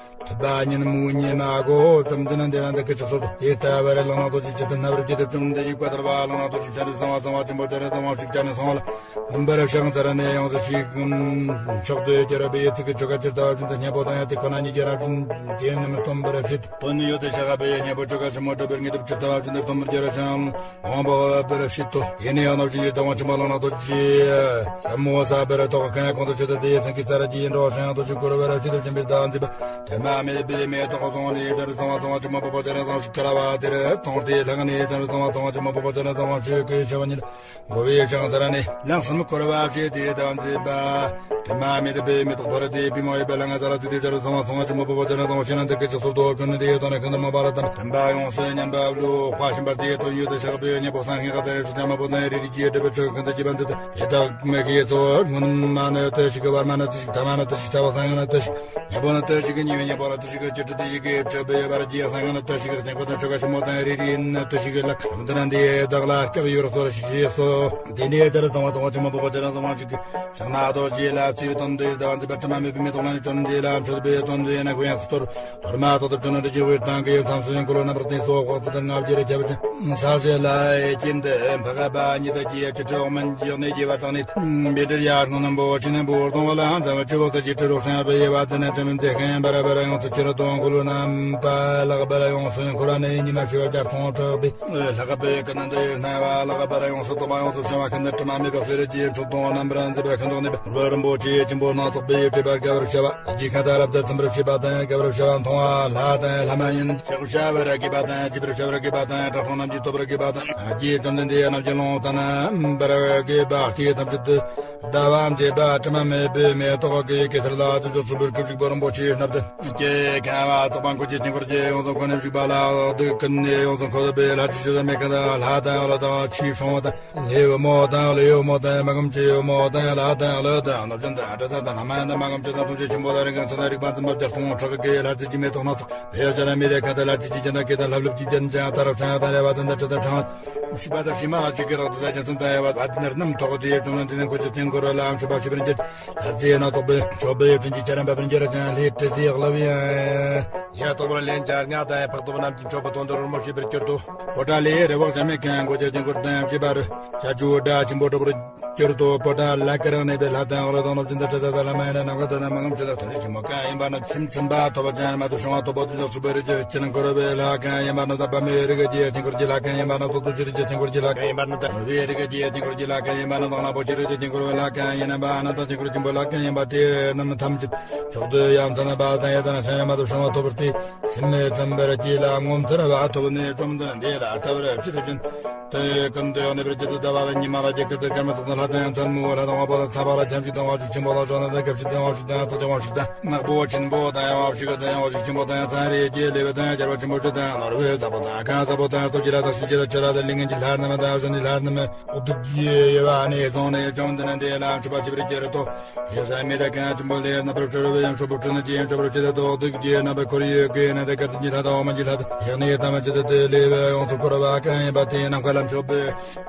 ཐུབ་པ་ཉིད་མོའི་ཉི་མ་གོ་བཅོམ་ལྡན་འདས་ལ་འདི་སྐད་ཅེས་གསོལ་ཏོ། དེ་ལྟ་བར་ལག་ན་རྡོ་རྗེ་ཇི་ལྟར་ན་བར་བགྱིད་དུ་བཅོམ་ལྡན་འདས་ཀྱི་བཀའ་ལྟར་བ་ལག་ན་རྡོ་རྗེ་བྱང་རུ་ཚང་བ་ཚང་བ་ཆེན་པོ་བྱ་རུ་ཚང་བ་ཞིག་བྱ་ནས་སོང་བ་ལ། མུན་པར་ཕྱག་འཚལ་ནས་ཡོངས་སུ་ཞིག་མཆོག་ཏུ་གྱུར་པའི་ཚིག་གི་ཆོ་ག་ཇི་ལྟ་བ་བཞིན་དུ་སྙན་པོ་དང་ཡང་དེ་ཁོ་ན་ཉིད་ཀྱི་རང་བཞིན་དེ་རྣམས་སྟོན་པར་བྱེད། དོན་ཡོད་དེ་བྱ་དགའ་བའི་སྙན་པོ་ཆོ་ག་ཆེན་མོ་སྒྲུབ་པའི་དངོས་གྲུབ་ཇི་ལྟ་བ་བཞིན་དུ་སྟོན་པར་འགྱུར་ཞིང་། དབང་བག་པར་བྱེད་དོ། ཡེ་ནས་ཡང་ནོར་གྱི་ཡུལ་དང་བ་ཆུ་མ་ལང་ན་ཏོ་ཅི། ཟབ་མོ་ཟབ་པར་རྟོགས་མཁན་གོང་དུ་ཆེད་དུ་དེའི་སེང་གེ་ས་ར་གྱི་ཡིན་འགྲོ་ཞིང་ཏོ་ཅི་བསྐོར་བར་བྱེད་དུ་བྱིན་པའི་བདག་འཛིན་པ། དྲི་མ་མེད་པའི་མེ་ཏོག་བཟུང་ནས་བྱ་རུ་ཚང་བ་ཚང་བ་ཆུ་མ་པོ་པོ་བྱ་ར་ཚང་ཞིག་ཁྲ་བ་དེར་མཐོང་སྟེ་ལྷག་ནས་བྱ་རུ་ཚང་བ་ཚང་བ་ཆུ་མ་པོ་པོ་བྱ་ར་ཚང་བ་ཞིག་གི་ཆེ་བ་ཉིད། མགོ་བོའི་བྱང་ས་ར་ནས་ལན་གསུམ་བསྐོར་བ་བྱས་ཏེ་བདག་འཛིན་པ། དྲི་མ་མེད་པའི་མེ་ཏོག་འཐོར་ཏེ་པུས་མོ་གཡས་པའི་ལྷ་ང་ས་ལ་ཚུད་དེ་བྱ་རུ་ཚང་བ་ཚང་བ་ཆུ་མ་པོ་པོ་བྱ་ར་ཚང་བ་ཞིག་ན་འདི་སྐད་ཅེས་གསོལ་ཏོ། ཀུན་ནས་དེའི་དོན་ནི་ཤིན་ཏུ་མ་པ་ལ་དམ་པ་ཡོངས་སུ་མཉམ་པ་ལུ་དཔའ་ཞུམ་པར་དེའི་དོན་ཡོད་དེ་བྱ་དགའ་བའི་སྙན་པོ་གསང་སྔགས་དང་ཡོངས་སུ་ཐ་མ་པོ་དང་རེ་རེ་གྱིས་སྒྲུབ་པའི་ཆོས་ཀུན་ཏུ་གྱུར་པ་འདི་དག་དེ་དག་མི་ཤེས་སོ། སྔོན་མ་ནི་ལྟོས་ཤིག་བར་མ་ནི་ལྟོས་ཤིག་ཐ་མ་ནི་ལྟོས་ཤིག་ཚ་བ་སང་ཡང་ནི་ལྟོས་ཤིག་ཉེ་པོ་ནི་ལྟོས་ཤིག་ཉེ་བའི་ཉེ་པོ་ནི་ལྟོས་ཤིག་ཅི་སྤྲུལ་དེ་ཡི་གེ་བཅོ་བའི་བར་གྱི་གསང་སྔགས་ནི་ལྟོས་ཤིག་སྙན་པོ་དང་ཆོ་ག་ཆེན་མོ་དང་རེ་རེ་ནི་ལྟོས་ཤིག་ལག་ལམ་དུ་ན་འདི་དག་ལ་སྐྱབས་ཡོད་པར་གསོལ་ཞེས་སོ། དེ་ནས་དེར་ཚང་བ་ཚང་བ་ཆེན་མོ་བུ་པ་ཅ་ན་ཚང་བ་ཞིག་གི་ཕྱག་ན་རྡོ་རྗེ་ལ་བརྩེ་བའི་དོན་དུ་ཟླ་བ་འཛིན་པ་དྲི་མ་མེད་པའི་མེ་ཏོག་ལ་ནི་བཅོམ་ལྡན་འདས་ལ་མཆོད་པའི་དོན་དུ་ཡིན་ན་གུ་ཡངས་སུ་གཏོར། གཏོར་མ་ཐོག་ཏུ་བཅོལ་ནས་རིགས་ཀྱི་དབུས་གྲངས་ཀྱི་ཡོད་ཚམས་སུ་ཡང་འཁོར་ལོ་རྣམ་པར་བསྟན་སོགས་དཔག་ཚད་ལྔ་བརྒྱ་རེ་ཁྱབ་ཅིང་ས་གཞི་ལ་ཡེ་གྱེན་དུ་འཕགས་པ་ཉིད་དུ་རྒྱས་ཀྱི་ཁྲི་འོག་མིན་གྱི་གནས་རྒྱས་པ་དང་ནི་བཻ་ཌཱུརྱ་རྣོ་རྣོན་པོ་ཆུ་རྣོན་པོ་གཏོང་བ་ལ་མཛའ་བོ་ཆུ་བོ་ས་ཀྱི་ཁྲི་རོ་སྲང་བའི་དབྱེ་བ་དེ་ནས་བཅོམ་ལྡན་འདས་ཁེན་བར་བར་ཡོངས་སུ་ཁྱེར་དུ་འཁོར་ལོ་རྣམ་པ་ལག་པར་ཡོངས་སུ་འཁོར་བ་ནས་ཉི་མ་བྱེ་བ་བརྒྱ་སྟོང་ཕྲག་པའི་ལྷག་པའི་ཀུན་ནས་འདི་ཡི་སྣང་བ་ལག་པར་ཡོངས་སུ་གཏོང་བ་ཡོངས་སུ་བྱང་བ་ཀུན་ནས་དྲི་མ་མེད་པའི་གསེར་གྱི་ཆུ་དང་རྣམ་པར་འཛིན་པའི་ཤིན་ཏུ་གནས་པའི་རོལ་པ་རིན་པོ་ཆེ་ཆེན་པོ་སྣ་ཚོགས་པས་སྤྲས་པ་དགའ་བར་བྱ་བ། རྒྱུད་མཁན་དང་རབ་ཏུ་ཚིམ་པར་བྱེད་པ་དང་དགའ་བར་བྱ་བ། མཐོང་བ་ལྷ་དང་ལྷ་མ་ཡིན་ཕྱག་བྱ་བར་དགེས་པ་དང་བགྱིད་པར་བྱ་བར་དགེས་པ་དང་དྲག་སྲོང་རྣམས་ཀྱིས་ཐོབ་པར་དགེས་པ་དང་། རྒྱུད་དོན་ལྡན་འདས་རྣམས་ཀྱིས་ལོངས་སྤྱོད་རྣམ་པར་དགེས་པ་ལྟས་ཐམས་ཅད་དུ་ཟླ་བ་མཛེས་པ་དྲི་མ་མེད་པའི་མེ་ཏོག་གི་གེ་སར་ལ་དུས་སུ་ཚུགས་པའི་སྐུ་བཞུགས་པ་རིན་པོ་ཆེའི་སྣ་བདུན་གྱི་ཁང་བ་ཚོགས་པ་འཁོར་གྱི་དཀྱིལ་འཁོར་གྱི་ཡོངས་སུ་འཁོར་ནས་བཞུགས་པ་ལ་འོག་ཏུ་ཀུན་ནས་ཡོངས་སུ་འཁོར་བའི་ལྷ་ཆོས་ཀྱི་མེ་ཁ་དང་ལྷ་དང་ཀླུ་དང་ཆོས་སྲུང་བ་དང་། ལྷའི་བུ་མོ་དང་ཀླུའི་བུ་མོ་དང་མ་གོམས་ཀྱི་བུ་མོ་དང་ལྷ་དང་ཀླུ་དང་ནོར་ཅན་དང་དྲི་ཟ་དང་ལྷ་མ་ཡིན་དང་མ་གོམས་ཀྱི་དང་ཐུགས་རྗེ་ཆེན་པོ་དང་རིགས་ཀྱི་མཚན་དང་རིག་པ་འཛིན་པ་བརྒྱ་སྟོང་ཕྲག་གི་ལྷ་རྫས་ཀྱི་མེ་ཏོག་སྣ་ཚོགས་དེ་ཡང་བྱ་ར་མི་ལས་ཁ་དང་ལྷ་རྫས་ཀྱི་རྒྱན་དང་སྐེ་དང་ལྷབ་ལྷུབ་ཀྱི་རྒྱན་ཅན་ཏཱ་ར་ཕྱྭ་དང་རེ་བ་དང་འདི་ཁྲི་དང་ཕྲེང་བ་ཤིས་པ་དང་ཤིས་མ་ལ་ཆུ་ཀྱི་རག་དང་རྒྱ་མཚན་དང་དབྱེ་བ་བ་དན་རྣམ་ཐོག་དེ་ཡི་དོན་དེ་ནས་འཁོར་གྱི་དཀྱིལ་འཁོར་ལ་མཆོད་པ་ཞུ་བར་འགྱུར། ལྷ་རྫས་སྣ་ཚོགས་པའི་མཆོད་པའི་ཕྲིན་གྱིས་ཆ་རམ་པ་བར་འགྱུར་ཅིང་ལྷའི་དྲི་ཟའི་རླབས་ཡང་ ཡང་དག་པར་ལན་བརྒྱ་ལྔ་དང་ཕག་ཐོགས་རྣམས་ཀྱི་མཆོད་པ་དོན་དུ་རོལ་མོ་ཞེས་པར་གྱུར་ཏོ། པོ་ཏ་ལས་རེ་བ་བྱ་མེད་མཁན་མགོ་བརྒྱ་དཀྱིལ་འཁོར་དང་བཅས་པར་བྱ་རྒྱུ་སྒྲ་ཆེན་པོ་སྒྲོག་པར་གྱུར་ཏོ། པོ་ཏ་ལ་ཀ་རང་གནས་པའི་ལྷ་དང་རི་དང་ནོར་སྦྱིན་དང་སྲས་དང་ལྷ་མ་ཡིན་ན་ནམ་མཁའ་དང་ནམ་མཁའ་ངམ་ཆུ་དང་ཐུན་རེ་ཆེན་མོ་གང་ཡིན་པ་རྣམས་སེམས་ཚིམ་པ་ཐོབ་པ་ཅན་མ་ཐོབ་བྱུང་བ་ཐོབ་པོ་དུ་ཞག་སུ་བའི་རི་རྒྱལ་ཁྱེད་རང་འཁོར་བའི་ལྷ་གང་ཡིན་པ་རྣམས་དང་པདྨའི་རི་རྒྱལ་དཀྱིལ་འཁོར་གྱི་ལྷ་གང་ཡིན་པ་རྣམས་དང་ཐུགས་རྗེ་རི་རྒྱལ་དཀྱིལ་འཁོར་གྱི་ལྷ་གང་ཡིན་པ་རྣམས་དང་རི་བའི་རི་རྒྱལ་དཀྱིལ་འཁོར་གྱི་ལྷ་གང་ཡིན་པ་རྣམས་དང་ནག་པོ་ཆེ་རི་རྒྱལ་དཀྱིལ་འཁོར་བའི་ལྷ་གང་ཡིན་པ་རྣམས་དང་ཆེན་པོ་ལྷ་གང་ཡིན་པ་དེ་རྣམས་ཐམས་ཅད་མཆོག་ཏུ་ཡ་མཚན་པ་དང་ཡ་དང་སེམས་མ་ཐོབ་བྱུང་བ་ཐོབ་པར་ཏེ། སེམས་མེད་ཙམ་པར་གྱིས་ལ་ངོ་མཚར་བ་ཐོབ་ནས་བཅོམ་ལྡན་འདས་ལ་ལྟ་བར་ཕྱིར་བྱོན་ཏེ། ཀུན་ཏུ་གནས་པར་གྱུར་ཏེ་ལྟ་བ་ལ་ཉི་མ་ལ་རྒྱ་གར་དུ་སྐར་མ་ཚོགས་དང་ལྷ་དང་ཡང་མཚན་མོ་ལྷ་དང་དབང་པོ་དང་ཚངས་པ་ལ་ཁྱབ་ཞིག་དང་དབང་ཕྱུག་ཆེན་པོ་ལ་ཕྱག་ན་དང་སྐབས་ཤིག་དང་དབང་ཕྱུག་དང་ཚོགས་ཀྱི་དབང་ཕྱུག་དང་ནག་པོ་ཆེན་པོ་དང་ཡང་དབང་ཕྱུག་དང་ཡང་དབང་ཕྱུག་ཆེན་པོ་དང་ཡང་ཚངས་རིས་ཀྱི་ལེ་བ་དང་རྒྱལ་བ་ཆེན་པོ་ཆོས་དང་ནོར་བུའི་ཚ་པོ་དང་ཁང་ཚ་པོ་དང་སྟོབས་ཀྱི་ལྷ་དང་གསུང་གི་ལྷ་ཆོས་ར་དང་གླིང་གི་ལྷ་རྣམས་དང་གཞོན་ནུའི་ལྷ་རྣམས། འོ་ཐུགས་ཀྱི་དབྱེ་བ་ནས་བཟུང་ནས་བཅོམ་ལྡན་འདས་ལ་མཆོད་པ་ཞུ་བར་བགྱིར་ཏོ། དེ་ས་མི་དག་གང་ཆེན་པོ་ལས་རྣམ་པར་གྲོལ་བའི་ཡང་ཆོག་པར་གྲོལ་ནས་ཀྱི་ཡང་ཆོག་པར་བྱེད་དོ། ཐུགས་ཀྱི་རྣམ་པར་འཁོར་ཡོད་དགོས་ན་དེ་ཀར་ཏིང་གི་ལྷ་དང་འོག་མིན་གྱི་ལྷ་དང་ཡང་ནས་ཐམས་ཅད་དེ་ལས་བའི་ཡོངས་སུ་འཁོར་བ་གང་ཡིན་པ་དེ་ནམ་མཁའ་ལ་མཆོད་པའི་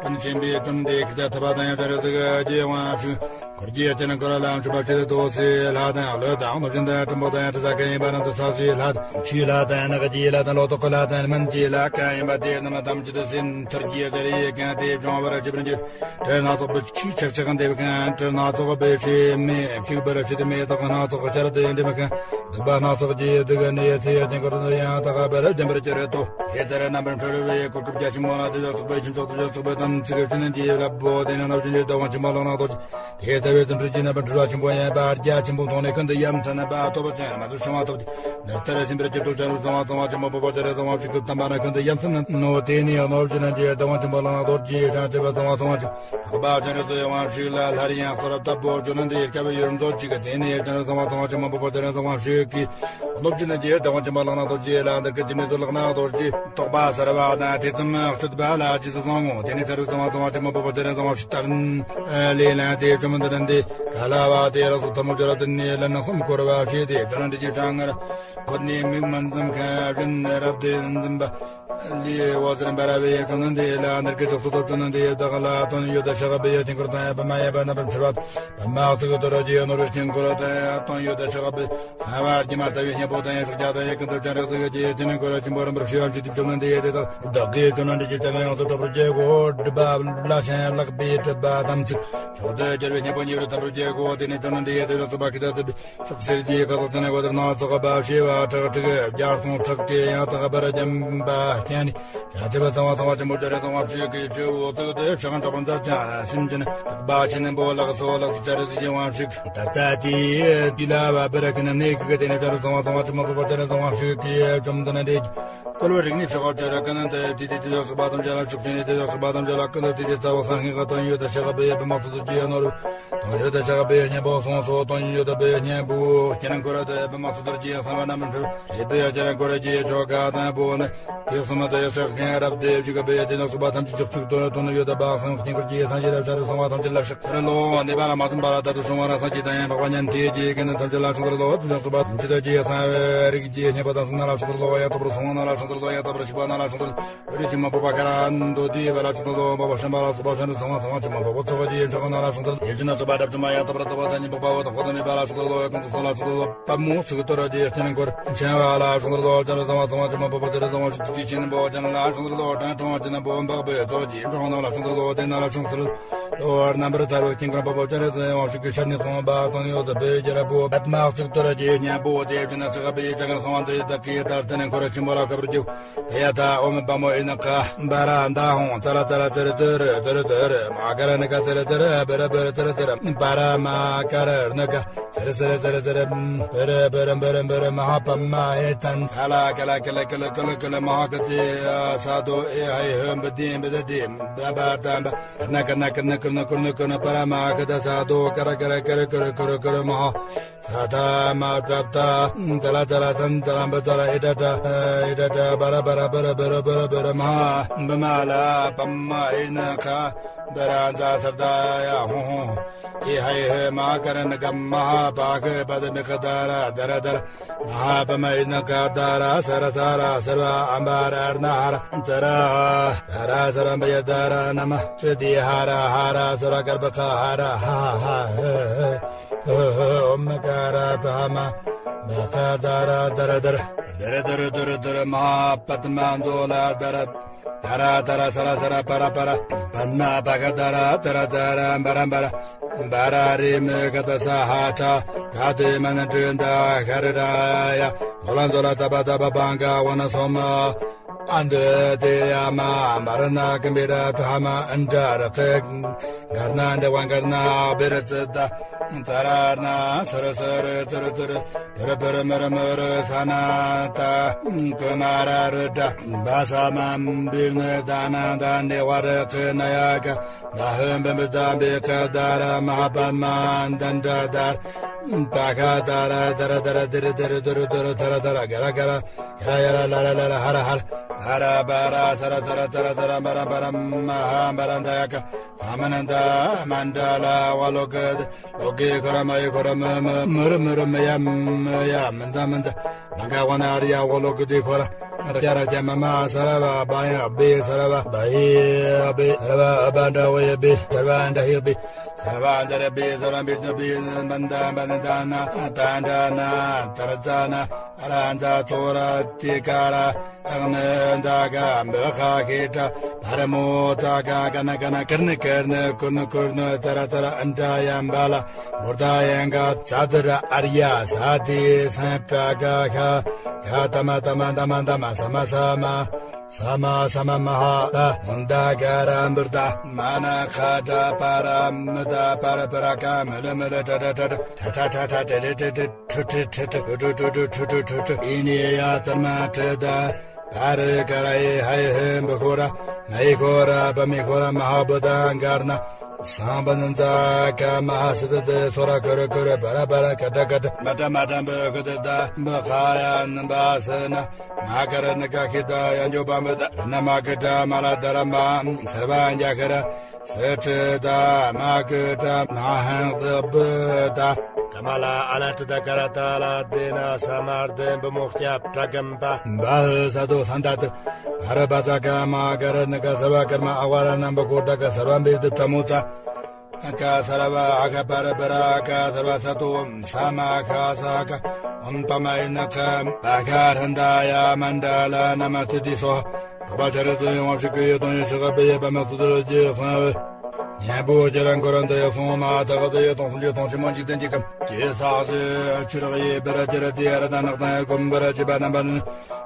སྤུན་ཆེན་པོའི་སྤུན་དེ་ཁྱེད་ཐུབ་པ་དང་ཡང་བྱ་རེ་ཟིག་རྒྱས་དབང་ཕྱུག་འཁོར་གྱི་སྤྱན་འཁོར་ལ་མཆོད་པ་བྱེད་དོ། སའི་ལྷ་དང་ཀླུ་དང་གནོད་སྦྱིན་དང་སྲིན་པོ་དང་ཡང་དྲིན་པོ་དང་ཡང་དྲི་ཟ་གང་ཡིན་པ་རྣམས་དང་ས་གཞིའི་ལྷ་དང་ཆུའི་ལྷ་དང་ནགས་ཀྱི་ལྷ་དང་ལོ་ཏོག་གི་ལྷ་དང་སྨན་གྱི་ལྷ་གང་ཡིན་པ་དེ་རྣམས་ཐམས་ཅད་དེ་སེམས་ཐུར་གྱིས་བཟུང་རེ་གང་དེ་སྦྱོང་བར་བྱེད་པར་འགྱུར། དྲི་སྣ་ཚོགས་པའི་ཆུས་ཆག་ཆག་འདེབས་ཤིང་། དྲི་སྣ་ཚོགས་པའི་ཆུས་མེ་ཕྱུག་པར་བྱེད། མེ་ཏོག་སྣ་ཚོགས་ཆར་དུ་འདྲེན་ཤིང་། བདུག་པ་སྣ་ཚོགས་ཀྱིས་བདུག་ནས་ཚེ་ཡང་དེང་འཁོར་དུ་ཡང་དག་པར་ལྡན་པར་གྱུར་ཏོ། དེ་ལྟར་རྣམ་པར་འཁྲུལ་བའི་གོ་སྐབས་རྒྱ་ཆེན་པོ་ན་དེ་ལ་སོགས་པའི་ཁྱུ་མཆོག་ཏུ་ཡོད་སོགས་པའི་དམ་ཚིག་ཆུ་ནན་གྱིས་བསླབ་བོ། དེ་ནས་ནོར་སྦྱིན་གྱི་བདག་དབང་ཆེན་པོ་ལག་ན་རྡོ་རྗེ། དེ་ལྟ་བུའི་དོན་སྤྲུལ་གྱི་རྣམ་པར་འཁྲུལ་བ་ཆེན་པོ་ཡིན་པ་རྒྱ་ཆེན་པོ་མཐོང་ནས་ཀུན་ཏུ་ཡ་མཚན་པ་ཐོབ་པ་ཅན་མ་དུ་བྱུང་བ་ཐོབ་སྟེ། འདི་ལྟར་སེམས་པར་གྱུར་ཏོ། བྱང་ཆུབ་སེམས་དཔའ་ཚངས་པ་ཆེན་པོ་འཕགས་པ་སྤྱན་རས་གཟིགས་དབང་ཕྱུག་གི་དམ་པ་ན་ཀུན་ཏུ་ཡ་མཚན་ནོ། དེ་ནས་ནོར་སྦྱིན་གྱི་བདག་དབང་ཆེན་པོ་ལག་ན་རྡོ་རྗེ། བྱང་ཆུབ་སེམས་དཔའ་ཚངས་པ་ཚངས་པ་ཆེན་པོ་འཕགས་པ་སྤྱན་རས་གཟིགས་དབང་ཕྱུག་ལ་སླར་ཡང་གསོལ་བ་བཏབ་བོ། ཇོ་ནན་དེ་ཡི་སྐྱབས་ཡུལ་མཛོད་ཅིག་དེ་ནས་བྱང་ཆུབ་སེམས་དཔའ་ཚངས་པ་ཆེན་པོ་འཕགས་པ་སྤྱན་རས་གཟིགས་དབང་ཕྱུག་གིས། ནོར་སྦྱིན་གྱི་བདག་དབང་ཆེན་པོ་ལག་ན་རྡོ་རྗེ་ལ་འདིར་སྐད་ཅེས་སྨྲས་སོ། ལག་ན་རྡོ་རྗེ་རྟོག་པ་གསལ་བ་དང་ཐོས་བསམ་སྤྱོད་པ་ལ་རྗེས་སུ་བཟུང་ངོ་། དེ་ནས་བྱང་ཆུབ་སེམས་དཔའ་ཚངས་པ་ཆེན་པོ་འཕགས་པ་སྤྱན་རས་གཟིགས་དབང་ཕྱུག་ལྟར་ལས་ལན་དེ་བཅོམ་ལྡན་འདས་ག་ལ་བ་དེ་ལགས་སོ། ཐལ་མོ་སྦྱར་བ་བཏོན་ནས་ལན་གསུམ་བསྐོར་བ་བྱས་ཏེ། ཇོ་ནན་དེ་ཡི་ཕྱག་ན་འཁོད་ནས་མིག་མ་འཛུམ་མཁན་བཞིན་རབ་ཏུ་འཛུམ་པ་ལས་འོད་ཟེར་འབར་བས་བཅོམ་ལྡན་འདས་ལ་འདིར་སྐད་ཅེས་གསོལ་ཏོ། ཇོ་ནན་དེ་ཡི་བདག་ལ་དོན་ཡོད་དེ་ཕྱག་འབུལ་ཡི་དཀྱིལ་འཁོར་དང་ཡང་པདྨ་ཡིན་པ་རྣམ་པར་འཚེར་བ་དང་། པདྨ་གཙུག་ཏོར་གྱི་ནོར་བུའི་དཀྱིལ་འཁོར་དང་ཡང་དོན་ཡོད་དེ་ཕྱག་འབུལ། གསང་བ་སྒྱུ་མ་ལྟ་བུའི་སྙིང་པོ་དང་ཡང་ཕྱག་རྒྱ་དང་ཡང་ཀུན་ཏུ་སྤྱན་རས་གཟིགས་ཀྱི་དཀྱིལ་འཁོར་ཆེན་པོ་རིམ་པར་ཕྱེ་བ་བྱས་ཏེ། བཅོམ་ལྡན་འདས་ཡི་དེ་དག་བདག་གིས་ཇོ་ནན་དེ་ཡི་ཕྱག་ན་ཡོངས་སུ་གཏོགས་པར་བགྱིའོ། སྒྲིབ་པ་བླ་ཞིང་བརླག་པའི་སྒྲིབ་པ་དམ་ཚིག་མཆོག་ཏུ་གྱུར་པའི་སྙིང་པོ་ཉིད་དུ་ཐོབ་པར་བགྱིའོ། དེ་ནས་ཇོ་ནན་དེ་ཡི་དེ་ལ་སོགས་པ་ཁྱེད་ལྟ་བུའི་ཕྱོགས་བཅུའི་ཁ་དོག་ཅན་གོ་དེར་སྣ་ཚོགས་པ་བྱེ་བ་ཁྲག་ཁྲིག་བརྒྱ་སྟོང་ཕྲག་གིས་ཡང་དག་པར་བརྒྱན་པ་བརྒྱན་ནས། བྱང་ཆུབ་སེམས་དཔའ་ཚངས་པ་ཆེན་པོ་སྤྱན་རས་གཟིགས་དབང་ཕྱུག་གི་སྤྱི་བོའི་གཙུག་ཏུ་ཕྱག་འཕྱོག་པ་མཛད་ཅིང་སེམས་ཅན་རྟོག་པ་ཆེན་པོ་ལགས་སོ་ལགས་སོ། སྤྱན་རས་གཟིགས་དབང་ཕྱུག་ད་ལྟ་དེའི་དུས་ལ་བབ་པར་ཁྱེད་རྣམས་གནས་ཤིག་དེ་ནས་སྤྱན་རས་གཟིགས་དབང་ཚངས་པ་ཆེན་པོ་འཕགས་པ་སྤྱན་རས་གཟིགས་དབང་ཕྱུག་གིས་བཅོམ་ལྡན་འདས་ཀྱི་བསྐུལ་བའི་རིགས་ནི་ཕྱོགས་བཅུ་རུ་ཀུན་ཏུ་དེ་དེ་དེ་ལ་སོགས་པ་ཐམས་ཅད་ལ་ཕྱོགས་བཅུ་ནས་དེ་ལ་སོགས་པ་ཐམས་ཅད་ལ་ཀུན་ཏུ་དེ་དེ་རྩ་བ་སངས་རྒྱས་ཀྱི་དོན་ཡོད་དེ་ཕྱག་འབུལ་བའི་དཔེ་མང་དུ་བསྡུ་རྒྱུ་ཡོད་ནོ། དོན་ཡོད་དེ་ཕྱག་འབུལ་བའི་གཉེན་པོ་གསུངས་སོ། དོན་ཡོད་དེ་བའི་གཉེན་པོ་དཀྱིལ་འཁོར་དེ་དཔེ་མང་དུ་བསྡུ་རྒྱུ་ཡོད་གསང་བ་རྣམ་པར་འཁྲུལ་བའི་དཀྱིལ་འཁོར་གྱི་ཆོ་ག་དང་པོ་ནི། དེ་གསུམ་དུ་ཡང་ཕྱག་གིས་རབ་ཏུ་བྱུག་པའི་དེ་ནི་སོགས་པ་ཐམས་ཅད་ཕྱོགས་བཅུ་དོན་ཡོད་དེ་བ་གསང་དཀྱིལ་འཁོར་གྱི་སངས་རྒྱས་ལ་བྱ་རུང་གསང་བ་ཐམས་ཅད་ལ་ཕྱག་འཚལ་ལོ། ནད་པ་ལ་མ་བསམ་པ་ལ་ད་དུ་བྱུང་བ་རང་སངས་རྒྱས་དང་ཡང་འཕགས་པ་ཉན་ཐོས་ཀྱི་དགེ་འདུན་ཐམས་ཅད་ལ་ཕྱག་འཚལ་ལོ། དེ་ནི་སོགས་པ་ཐམས་ཅད་ཀྱི་གསང་བའི་རིགས་ཀྱི་གཉེན་པོ་དང་སོང་ན་ལ་ཕྱག་འཚལ་ལོ། ཡང་དག་པར་སོང་བ་ན་ལ་ཕྱག་འཚལ་ལོ། ཡང་དག་པར་ཞུགས་པ་ན་ལ་ཕྱག་འཚལ་ལོ། འོད་རིས་ཀྱི་མ་འཕོ་བ་ཀ་ར་འདོད་དེ་བ་ལ་ཕྱག་འཚལ་ལོ། འཕགས་པ་སྤྱན་རས་གཟིགས་དབང་ཕྱུག་མ་འཕོ་བ་ཚོགས་ཀྱི་ཡོན་ཆགས་ན་ལ་ཕྱག་འཚལ་ལོ། ཡེ་ཤེས་ན་ཚོགས་པ་དྲག་ཏུ་མ་ཡང་དག་པར་དག་པ་སངས་རྒྱས་འཕགས་པ་འོད་དཔག་ཏུ་མེད་པ་ལ་ཕྱག་འཚལ་ལོ། ཀུན་ཏུ་སོང་ལ་ཕྱག་འཚལ་ལོ། པདྨོ་གཙུག་ཏོར་གྱི་དཀྱིལ་འཁོར་མཁྱེན་པ་ལ་ཕྱག་འཚལ་ལོ། བྱང་ཆུབ་སེམས་དཔའ་ཚངས་པ་ཆེན་པོ་འཕགས་པ་སྤྱན་རས་གཟིགས་དབང་ཕྱུག་ཐུགས་རྗེ་ཆེན་པོ་ཅན་ལ་ཕྱག་འཚལ་ལོ། དྲང་སྲོང་ཅན་པོ་འཕགས་པའི་ཚོགས་ཀྱི་ཡོན་ཆགས་ན་ལ་ཕྱག་འཚལ་ལོ། དེ་ན་ལ་ཕྱག་འཚལ་ལོ། རྣམ་པར་ཐར་པའི་དཀྱིལ་འཁོར་འཕགས་པ་སྤྱན་རས་གཟིགས་དབང་ཕྱུག་གི་ཤར་ནས་སོང་བ་དང་ཡོད་པའི་རྒྱལ་པོ་པདྨ་གཙུག་ཏོར་གྱི་གཉེན་པོ་དེ་བཞིན་ཕྱག་འབུལ་ཡི་ཅང་གང་གསང་བ་འདི་ཡི་བདག་གིས་ལྟར་དེ་ནས་འཁོར་ཆེན་པོ་ལ་བསྐོར་བར་བགྱིའོ། དེ་ཡ་ཐ་ཨོཾ་པདྨོ་ཨི་ན་ཀ་བ་ར་ད་ཧོང་ཙ་ལ་ཙ་ལ་ཙི་རི་ཙི་རི་ཙི་རི་ཙི་རི་མ་ཀ་ར་ཎི་ཀ་ཙི་རི་ཙི་རི་བི་རི་བི་རི་ཙི་རི་ཙི་རི་པ་ར་མ་ཀ་ར་ཎི་ཀ་ཙི་རི་ཙི་རི་ཙི་རི་ཙི་རི་བི་རི་བི་རི་བི་རི་བི་རི་མ་ཧཱ་པདྨ་ཨི་ཐན་ཁ་ལ་ཀ་ལ་ཀ་ལ་ཀ་ལ་ཀ་ལ་ཀ་ལ་མ་ཧཱ་ཀ་ཏི་ས་དོ་ཨེ་ཧའི་ཧོ་བི་དི་བི་དི་དི་བ་བ་ད་བ་ཀ་ཎ་ཀ་ཎ་ཀ་ཎ་ཀ་ཎ་ཀ་ཎ་ཀ་ཎ་པ་ར་མ་ཧཱ་ཀ་ཏ་ས་དོ་ཀ་ར་ཀ་ར་ཀ་ར་ཀ་ར་ཀ་ར་ཀ་ར་མ་ཧཱ། ས་ཐ་མ་པྲ་བཏ་ཙ་ལ་ཙ་ལ་སན་ཙ་ལ་འབ་ཙ་ལ་ཨི་ཏྲ་ཏྲ་ཨི་ཏྲ་ཏྲ་པ་ར་པ་ར་པ་ར་པ་ར་པ་ར་པ་ར་མ་ཧཱ། བི་མ་ལ་པདྨ་ཨི་ན་ཁ་བི་ར་ཛ་སར་ད་ཡ་ཧོ་ཧོ། ཨི་ཧའི་ཧེ་མ་ཀ་ར་ཎི་ཀ་མ་ཧཱ་པ་ཁ་པ་ད་མི་ཁ་ད་ར་ད་ར་ད་ར་མ་ཧཱ་པདྨ་ཨི་ན་ཁ་ད་ར་ས་ར་ས་ར་སརྦ་ཨམ་བ་ར་ཨར་ཎ་ཧ་ར་ཙ་ར་ཧ་ར་ས་ར་བི་ཡ་ད་ར་ན་མ་ཙི་ཏི་ཧ་ར་ཧ་ར་ས་ར་གརྦ་ཁ་ཧ་ར་ཧ་ཧ་ཧ་ཧ། ཨོཾ་ཀ་ར་པྲ་མ་མ་ཀ་དྷ་ར་དྷ་ར་དྷ་ར་དྷ་ར་དྷ་ར་དྷ་ར་མ་ཧཱ་པདྨ་མཛོ་ལ་དྷ་ར་དྷ་ར་དྷ་ར་ས་ར་ས་ར་པ་ར་པ་ར་པདྨ་པ་ག་དྷ་ར་དྷ་ར་དྷ་ར་པ་ར་པ་ར་བ་ར་རི་མི་ག་ད་ས་ཧ་ཏྲ་ག་དེ་མ་ན་ཏྲི་ད་ཤ་རི་ར་ཡ་མོ་ལ་མཛོ་ལ་ད་པ་ད་པ་བང་ག་བ་ན་སོ་མ། ཨ་འདི་དེ་ཡ་མ་མ་ར་ན་ཀི་མི་ར་ཏྲ་མ་ཨན་ཏྲ་ར་ཀི་གར་ན་འདི་བ་གར་ན་བེ་ར་ཙི་ད་ཙ་ར་ན་སུ་ར་སུ་ར་ཙི་ར་ཙི་ར་བུ་ར་བུ་ར་མུ་ར་མུ་ར་ས་ན་ད་ཀི་མ་ར་རུ་ཏྲ་བ་ས་མ་བི་ནི་ད་ན་ད་འདི་བ་ར་ཀི་ན་ཡ་ཀ་བ་ཧུ་བི་མི་ད་བི་ཀ་ད་ར་མ་ཧ་པ་མ་ད་ཏྲ་ད་པ་ཁ་ད་ར་ད་ར་ད་ར་དི་རི་དི་རི་དུ་རུ་དུ་རུ་ད་ར་ད་ར་ག་ར་ག་ར། ཡ་ཡ་ར་ལ་ར་ལ་ར་ཧ་ར་ཧ་ར། ཧ་ར་པ་ར་ས་ར་ས་ར་ཙ་ར་ཙ་ར་མ་ར་པ་ར་མ་ཧ་པ་ར་ད་ཡ་ཀ། ས་མ་ན་ད་མ་འདྲ་ལ་བ་ལོ་ཀི། ལོ་ཀི་ཁོ་ར་མ་ཡི་ཁོ་ར་མ་མ་མ་རུ་མ་རུ་མ་ཡ་མ་ཡ་མ་ཛ་མ་ཛ། མ་ག་བ་ན་ར་ཡ་བ་ལོ་ཀི་དི་ཁོ་ར། ར་ཀྱ་ར་ཀྱ་མ་མ་ས་ར་བ་བ་ཡ་བི་ས་ར་བ་བ་ཡི་བི་ས་ར་བ་བ་འདྲ་བ་ཡི་བི་ས་ར་བ་འདྲ་ཡི་བི། ས་བ་འདྲ་ར་བི་ས་ར་བི་ཏུ་བི་བ་འདྲ་བ་འདྲ་ན་ད་འདྲ་ན་ད་ར་ཙ་ན། ཨ་ར་ཛ་ཚོ་ར་ཏི་ཀ་ར་ཨག་ནི་ད་ག་འབུ་ཁ་ཁི་ཏྲ་བ་ར་མོ་ཙ་ག་ཀ་ན་ཀ་ན་ཀིར་ནི་ཀིར་ནི་ཀུར་ནི་ཀུར་ནི་ཙ་ར་ཙ་ར་ཨན་ཏྲ་ཡམ་བ་ལ་བུར་ད་ཡན་ག་ཙ་དི་ར་ཨར་ཡ་ས་ཏི་སན་ཏྲ་ག་ཤ་ག་ཏ་མ་ཏ་མ་ཏ་མ་ཏ་མ་ས་མ་ས་མ་ས་མ་ས་མ་མ་ཧ་ད་འོན་ད་ག་ར་འབུར་ད་མ་ན་ཁ་ཏྲ་པ་ར་མི་ད་པ་ར་པ་ར་ཀ་མི་ལི་མི་ལི་ཏྲ་ཏྲ་ཏྲ་ཏྲ་ཏྲ་ཏྲ་ཏྲ་ཏྲ་ཏྲ་ཏྲ་ཏྲ། ཁྲི་ཁྲི་ཁྲི་ཁྲི་ཁྲི་ཁྲི་ཁྲི་ཁྲི་ཁྲི་ཁྲི་ཁྲི་ཨི་ནི་ཡ་ཙར་མ་ཁྲི་ད་བ་རི་ཀ་ར་ཨི་ཧ་ཡི་ཧི་བི་ཁོ་ར་མ་ཡི་ཁོ་ར་བ་མི་ཁོ་ར་མ་ཧ་བུ་ད་གར་ན་སང་བ་ན་ཛ་ཀ་མ་ཧ་སི་ཏི་ཏི་སོ་ར་ཁུ་རུ་ཁུ་རུ་བ་ར་བ་ར་ཀ་ཏ་ཀ་ཏ་མ་ཏ་མ་ཏ་བུ་ཁུ་ཏི་ད་བུ་ཁ་ཡ་ན་བ་སི་ན་མ་ཀ་ར་ན་ཀ་ཁི་ད་ཡ་འཇོ་བ་མི་ད་ར་ན་མ་ཀི་ཏྲ་མ་ར་ད་ར་མ་སར་བ་འཇ་ཁ་ར། སི་ཁྲི་ད་མ་ཀི་ཏྲ་མ་ཧང་ཏི་བུ་ད་ཀ་མ་ལ་ཨ་ལ་ཏི་ད་ཀ་ར་ཏ་ལ་དེ་ན་ས་མར་དེ་བུ་མོ་སྐྱབས་ཏྲ་གམ་པ་བ་ཧི་ས་དོ་སན་ད་ཏི་ཧ་ར་བ་ཙ་ཀ་མ་ཀ་ར་ན་ཀ་ས་བ་ཀར་མ་ཨ་བ་ར་ན་བུ་ཀོ་ད་ཀ་ས་བ་འབེ་དི་ཏྲ་མོ་ཙ་ཀ་ས་ར་བ་ཨ་ཁ་པ་ར་བ་ར་ཀ་ས་ར་བ་ས་དོ་ས་མ་ཁ་ས་ཀ་ཨོན་པ་མ་ཡི་ན་ཀ་པ་ཁ་ར་ན་ད་ཡ་མ་འདྲ་ལ་ན་མ་སྟི་དི་སོ། ཐོག་པ་ཆ་རེ་ཏོ་ཡོང་བ་ཞིག་གི་ཡོད་དང་ཡོད་ཞིག་ག་བེ་ཡེ་པ་མ་ཐུ་དུ་རོ་ཇེ་སང་བེ། ཉན་པོ་ཇེ་རང་ཁོ་རང་དུ་ཡོད་སོང་མ་ཐག་ཏུ་ཡོད་དང་སུམ་ཅུ་དང་ཕྱི་མོ་འཇིག་རྟེན་གྱི་ཁམས་ཇེ་ས་ཞི་ཆུ་རག་ཡེ་བེ་ར་ཇེ་ར་དི་ཨ་ར་ད་ནག་དང་ཡ་གོམ་བེ་ར་ཇི་པ་རྣམ་པ་ནི་